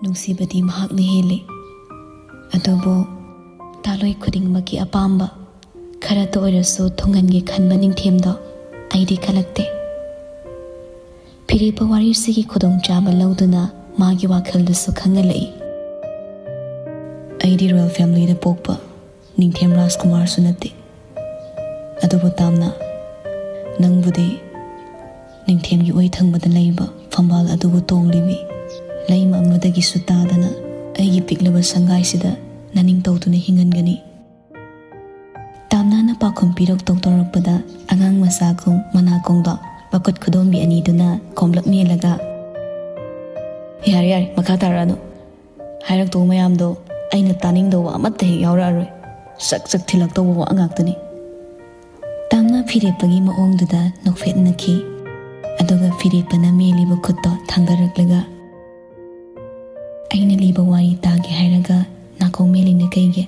ꯅꯨꯡꯁꯤꯕꯗꯤ ꯃꯍꯥꯛꯅ ꯍꯦꯜꯂꯤ꯫ ꯑꯗꯨꯕꯨ ꯇꯥꯂꯣꯏ ꯈꯨꯗꯤꯡꯃꯛꯀꯤ ꯑꯄꯥꯝꯕ ꯈꯔꯇ ꯑꯣꯏꯔꯁꯨ ꯊꯨꯡꯍꯟꯒꯦ ꯈꯟꯕ ꯅꯤꯡꯊꯦꯝꯗꯣ ꯑꯩꯗꯤ ꯀꯜꯂꯛꯇꯦ꯫ ꯐꯤꯔꯦꯞꯄ ꯋꯥꯔꯤꯁꯤꯒꯤ ꯈꯨꯗꯣꯡꯆꯥꯕ ꯂꯧꯗꯨꯅ ꯃꯥꯒꯤ ꯋꯥꯈꯜꯗꯁꯨ ꯈꯪꯍꯜꯂꯛꯏ꯫ ꯑꯩꯗꯤ ꯔꯣꯌꯦꯜ ꯐꯦꯃꯤꯂꯤꯗ ꯄꯣꯛꯄ ꯅꯤꯡꯊꯦꯝ ꯔꯥꯖꯀꯨꯃꯥꯔꯁꯨ ꯅꯠꯇꯦ꯫ ꯑꯗꯨꯕꯨ ꯇꯥꯝꯅ, ꯅꯪꯕꯨꯗꯤ ꯅꯤꯡꯊꯦꯝꯒꯤ ꯑꯣꯏ ꯊꯪꯕꯗ ꯂꯩꯕ ꯐꯝꯕꯥꯜ ꯑꯗꯨꯕꯨ ꯇꯣꯡꯂꯤꯕꯤ ꯂꯩꯃ ꯑꯃꯗꯒꯤꯁꯨ ꯇꯥꯗꯅ ꯑꯩꯒꯤ ꯄꯤꯛꯂꯕ ꯁꯪꯒꯥꯏꯁꯤꯗ ꯅꯅꯤꯡ ꯇꯧꯗꯨꯅ ꯍꯤꯡꯍꯟꯒꯅꯤ꯫ ꯇꯥꯝꯅꯥꯅ ꯄꯥꯎꯈꯨꯝ ꯄꯤꯔꯛꯇꯧ ꯇꯧꯔꯛꯄꯗ ꯑꯉꯥꯡ ꯃꯆꯥꯒꯨꯝ ꯃꯅꯥꯀꯣꯡꯗꯣ ꯃꯈꯨꯠ ꯈꯨꯗꯣꯝꯕꯤ ꯑꯅꯤꯗꯨꯅ ꯈꯣꯝꯂꯞ ꯃꯦꯜꯂꯒ, "ꯌꯥꯔꯦ, ꯌꯥꯔꯦ, ꯃꯈꯥ ꯇꯥꯔꯛꯑꯅꯨ꯫ ꯍꯥꯏꯔꯛꯇꯧꯕ ꯃꯌꯥꯝꯗꯣ ꯑꯩꯅ ꯇꯥꯅꯤꯡꯗꯧꯕ ꯑꯃꯠꯇ ꯍꯦꯛ ꯌꯥꯎꯔꯛꯑꯔꯣꯏ꯫ ꯆꯛ ꯆꯛ ꯊꯤꯜꯂꯛꯇꯧꯕ ꯋꯥ ꯉꯥꯛꯇꯅꯤ꯫" ꯇꯥꯝꯅꯥ ꯐꯤꯔꯦꯞꯄꯒꯤ ꯃꯑꯣꯡꯗꯨꯗ ꯅꯣꯛꯐꯦꯠꯅꯈꯤ꯫ ꯑꯗꯨꯒ ꯐꯤꯔꯦꯞꯄꯅ ꯃꯦꯜꯂꯤꯕ ꯈꯨꯠꯇꯣ ꯊꯥꯡꯗꯔꯛꯂꯒ, "ꯑꯩꯅ ꯂꯤꯕ ꯋꯥꯔꯤ ꯇꯥꯒꯦ ꯍꯥꯏꯔꯒ ꯅꯥꯀꯣꯡ ꯃꯦꯜꯂꯤꯅ ꯀꯩꯒꯤ?"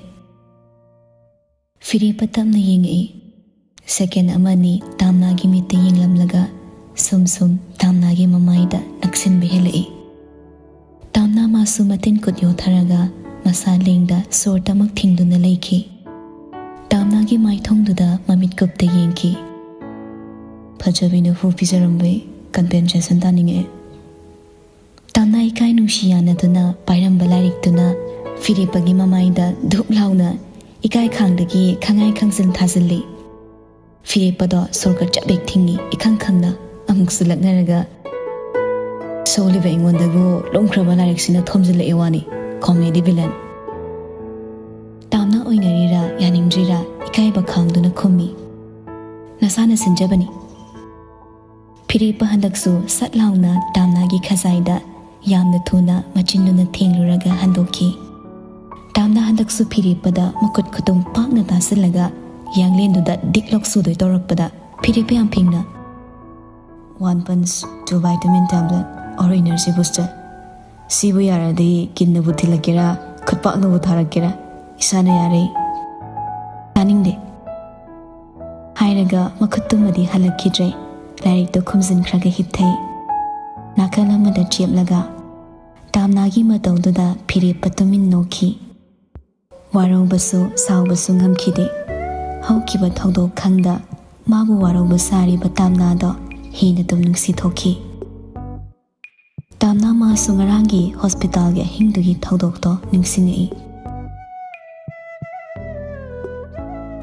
ꯐꯤꯔꯦꯞꯄ ꯇꯞꯅ ꯌꯦꯡꯉꯛꯏ꯫ ꯁꯦꯀꯦꯟ ꯑꯃꯅꯤ ꯇꯥꯝꯅꯥꯒꯤ ꯃꯤꯠꯇ ꯌꯦꯡꯂꯝꯂꯒ ꯁꯨꯝ ꯁꯨꯝ ꯇꯥꯝꯅꯥꯒꯤ ꯃꯃꯥꯏꯗ ꯅꯛꯁꯤꯟꯕ ꯍꯦꯜꯂꯛꯏ꯫ ꯇꯥꯝꯅꯥ ꯃꯥꯁꯨ ꯃꯇꯤꯟ ꯀꯨꯠ ꯌꯣꯠꯊꯔꯒ ꯃꯁꯥ ꯂꯦꯡꯗ ꯁꯣꯔ ꯇꯃꯛ ꯊꯤꯡꯗꯨꯅ ꯂꯩꯈꯤ꯫ ꯇꯥꯝꯅꯥꯒꯤ ꯃꯥꯏꯊꯣꯡꯗꯨꯗ ꯃꯃꯤꯠ ꯀꯨꯞꯇ ꯌꯦꯡꯈꯤ꯫ ꯐꯖꯕꯤꯅ ꯍꯨ ꯄꯤꯖꯔꯝꯕꯩ ꯀꯝꯄꯦꯟꯁꯦꯁꯟ ꯇꯥꯅꯤꯡꯉꯛꯑꯦ꯫ ꯇꯥꯝꯅꯥ ꯏꯀꯥꯏ ꯅꯨꯡꯁꯤ ꯌꯥꯅꯗꯨꯅ ꯄꯥꯏꯔꯝꯕ ꯂꯥꯏꯔꯤꯛꯇꯨꯅ ꯐꯤꯔꯦꯞꯄꯒꯤ ꯃꯃꯥꯏꯗ ꯙꯨꯞ ꯂꯥꯎꯅ ꯏꯀꯥꯏ ꯈꯥꯡꯗꯒꯤ ꯈꯪꯉꯥꯏ ꯈꯪꯖꯤꯟ ꯊꯥꯖꯤꯜꯂꯤ꯫ ꯐꯤꯔꯦꯞꯄꯗꯣ ꯁꯣꯔꯒ ꯆꯞ ꯍꯦꯛ ꯊꯤꯡꯉꯤ, ꯏꯈꯪ ꯈꯪꯅ꯫ ꯑꯃꯨꯛꯁꯨ ꯂꯛꯅꯔꯒ, "ꯁꯣꯜꯂꯤꯕ ꯑꯩꯉꯣꯟꯗꯕꯨ ꯂꯨꯝꯈ꯭ꯔꯕ ꯂꯥꯏꯔꯤꯛꯁꯤꯅ ꯊꯣꯝꯖꯤꯜꯂꯛꯑꯦ ꯋꯥꯅꯤ꯫ Comedy villain!" ꯇꯥꯝꯅꯥ ꯑꯣꯏꯅꯔꯤꯔꯥ ꯌꯥꯅꯤꯡꯗ꯭ꯔꯤꯔꯥ ꯏꯀꯥꯏꯕ ꯈꯥꯡꯗꯨꯅ ꯈꯨꯝꯃꯤ꯫ "ꯅꯁꯥꯅ ꯁꯤꯟꯖꯕꯅꯤ꯫" ꯐꯤꯔꯦꯞꯄ ꯍꯟꯗꯛꯁꯨ ꯁꯠ ꯂꯥꯎꯅ ꯇꯥꯝꯅꯥꯒꯤ ꯈꯖꯥꯏꯗ ꯌꯥꯝꯅ ꯊꯨꯅ ꯃꯆꯤꯟꯗꯨꯅ ꯊꯦꯡꯂꯨꯔꯒ ꯍꯟꯗꯣꯛꯈꯤ꯫ ꯇꯥꯝꯅꯥ ꯍꯟꯗꯛꯁꯨ ꯐꯤꯔꯦꯞꯄꯗ ꯃꯈꯨꯠ ꯈꯨꯇꯨꯝ ꯄꯥꯛꯅ ꯇꯥꯁꯤꯜꯂꯒ ꯌꯥꯡꯂꯦꯟꯗꯨꯗ ꯗꯤꯛ ꯂꯣꯛ ꯁꯨꯗꯣꯏ ꯇꯧꯔꯛꯄꯗ ꯐꯤꯔꯦꯞꯄ ꯌꯥꯝ ꯐꯤꯡꯅ, "One punch, two vitamin tablet or energy booster꯫ ꯁꯤꯕꯨ ꯌꯥꯔꯗꯤ ꯀꯤꯟꯅꯕꯨ ꯊꯤꯜꯂꯛꯀꯦꯔꯥ, ꯈꯨꯠꯄꯥꯛꯅꯕꯨ ꯊꯥꯔꯛꯀꯦꯔꯥ, ꯏꯁꯥꯅ ꯌꯥꯔꯦ꯫ ꯇꯥꯅꯤꯡꯗꯦ꯫" ꯍꯥꯏꯔꯒ ꯃꯈꯨꯠꯇꯨꯃꯗꯤ ꯍꯜꯂꯛꯈꯤꯗ꯭ꯔꯦ꯫ ꯂꯥꯏꯔꯤꯛꯇꯨ ꯈꯨꯝꯖꯤꯟꯈ꯭ꯔꯒ ꯍꯤꯞꯊꯩ꯫ ꯅꯥꯀꯜ ꯑꯃꯗ ꯆꯦꯞꯂꯒ ꯇꯥꯝꯅꯥꯒꯤ ꯃꯇꯧꯗꯨꯗ ꯐꯤꯔꯦꯞꯄ ꯇꯨꯃꯤꯟ ꯅꯣꯛꯈꯤ꯫ ꯋꯥꯔꯧꯕꯁꯨ ꯁꯥꯎꯕꯁꯨ ꯉꯝꯈꯤꯗꯦ꯫ ꯍꯧꯈꯤꯕ ꯊꯧꯗꯣꯛ ꯈꯪꯗ ꯃꯥꯕꯨ ꯋꯥꯔꯧꯕ ꯁꯥꯔꯤꯕ ꯇꯥꯝꯅꯥꯗꯣ ꯍꯦꯟꯅ ꯑꯗꯨꯝ ꯅꯨꯡꯁꯤ ꯊꯣꯛꯈꯤ꯫ ꯇꯥꯝꯅꯥ ꯃꯥꯁꯨ ꯉꯔꯥꯡꯒꯤ ꯍꯣꯁꯄꯤꯇꯥꯜꯒꯤ ꯑꯍꯤꯡꯗꯨꯒꯤ ꯊꯧꯗꯣꯛꯇꯣ ꯅꯤꯡꯁꯤꯡꯉꯛꯏ꯫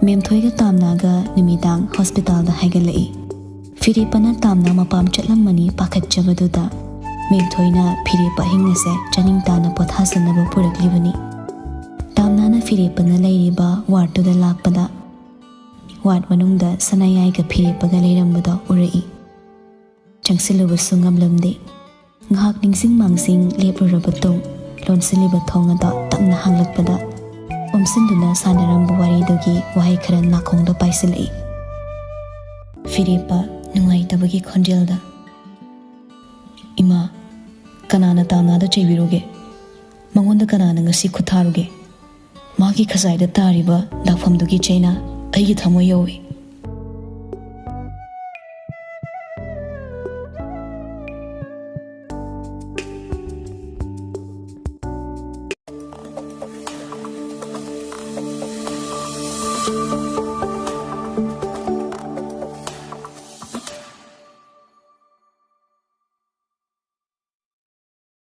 ꯃꯦꯝꯊꯣꯏꯒ ꯇꯥꯝꯅꯥꯒ ꯅꯨꯃꯤꯗꯥꯡ ꯍꯣꯁꯄꯤꯇꯥꯜꯗ ꯍꯥꯏꯒꯠꯂꯛꯏ꯫ ꯐꯤꯔꯦꯞꯄꯅ ꯇꯥꯝꯅꯥ ꯃꯄꯥꯝ ꯆꯠꯂꯝꯃꯅꯤ ꯄꯥꯈꯠꯆꯕꯗꯨꯗ ꯃꯦꯝꯊꯣꯏꯅ ꯐꯤꯔꯦꯞꯄ ꯑꯍꯤꯡ ꯑꯁꯦ ꯆꯥꯅꯤꯡ ꯇꯥꯅ ꯄꯣꯊꯥꯖꯅꯕ ꯄꯨꯔꯛꯂꯤꯕꯅꯤ꯫ ꯇꯥꯝꯅꯥꯅ ꯐꯤꯔꯦꯞꯄꯅ ꯂꯩꯔꯤꯕ ꯋꯥꯔꯗꯇꯨꯗ ꯂꯥꯛꯄꯗ ꯋꯥꯔꯗ ꯃꯅꯨꯡꯗ ꯁꯅꯥꯌꯥꯏꯒ ꯐꯤꯔꯦꯞꯄꯒ ꯂꯩꯔꯝꯕꯗꯣ ꯎꯔꯛꯏ꯫ ꯆꯪꯁꯤꯜꯂꯨꯕꯁꯨ ꯉꯝꯂꯝꯗꯦ꯫ ꯉꯥꯏꯍꯥꯛ ꯅꯤꯡꯁꯤꯡ ꯃꯥꯡꯁꯤꯡ ꯂꯦꯞꯂꯨꯔꯕ ꯇꯨꯡ, ꯂꯣꯟꯁꯤꯜꯂꯤꯕ ꯊꯣꯡ ꯑꯗꯣ ꯇꯞꯅ ꯍꯥꯡꯂꯛꯄꯗ, ꯑꯣꯝꯁꯤꯟꯗꯨꯅ ꯁꯥꯟꯅꯔꯝꯕ ꯋꯥꯔꯤꯗꯨꯒꯤ ꯋꯥꯍꯩ ꯈꯔ ꯅꯥꯀꯣꯡꯗ ꯄꯥꯏꯁꯤꯜꯂꯛꯏ꯫ ꯐꯤꯔꯦꯞꯄ ꯅꯨꯡꯉꯥꯏꯇꯕꯒꯤ ꯈꯣꯟꯖꯦꯜꯗ, "ꯏꯃꯥ, ꯀꯅꯥꯅ ꯇꯥꯅꯥꯗ ꯆꯩꯕꯤꯔꯨꯒꯦ? ꯃꯉꯣꯟꯗ ꯀꯅꯥꯅ ꯉꯁꯤ ꯈꯨꯠ ꯊꯥꯔꯨꯒꯦ? ꯃꯥꯒꯤ ꯈꯖꯥꯏꯗ ꯇꯥꯔꯤꯕ ꯗꯥꯛꯐꯝꯗꯨꯒꯤ ꯆꯩꯅ ꯑꯩꯒꯤ ꯊꯃꯣꯏ ꯌꯧꯏ꯫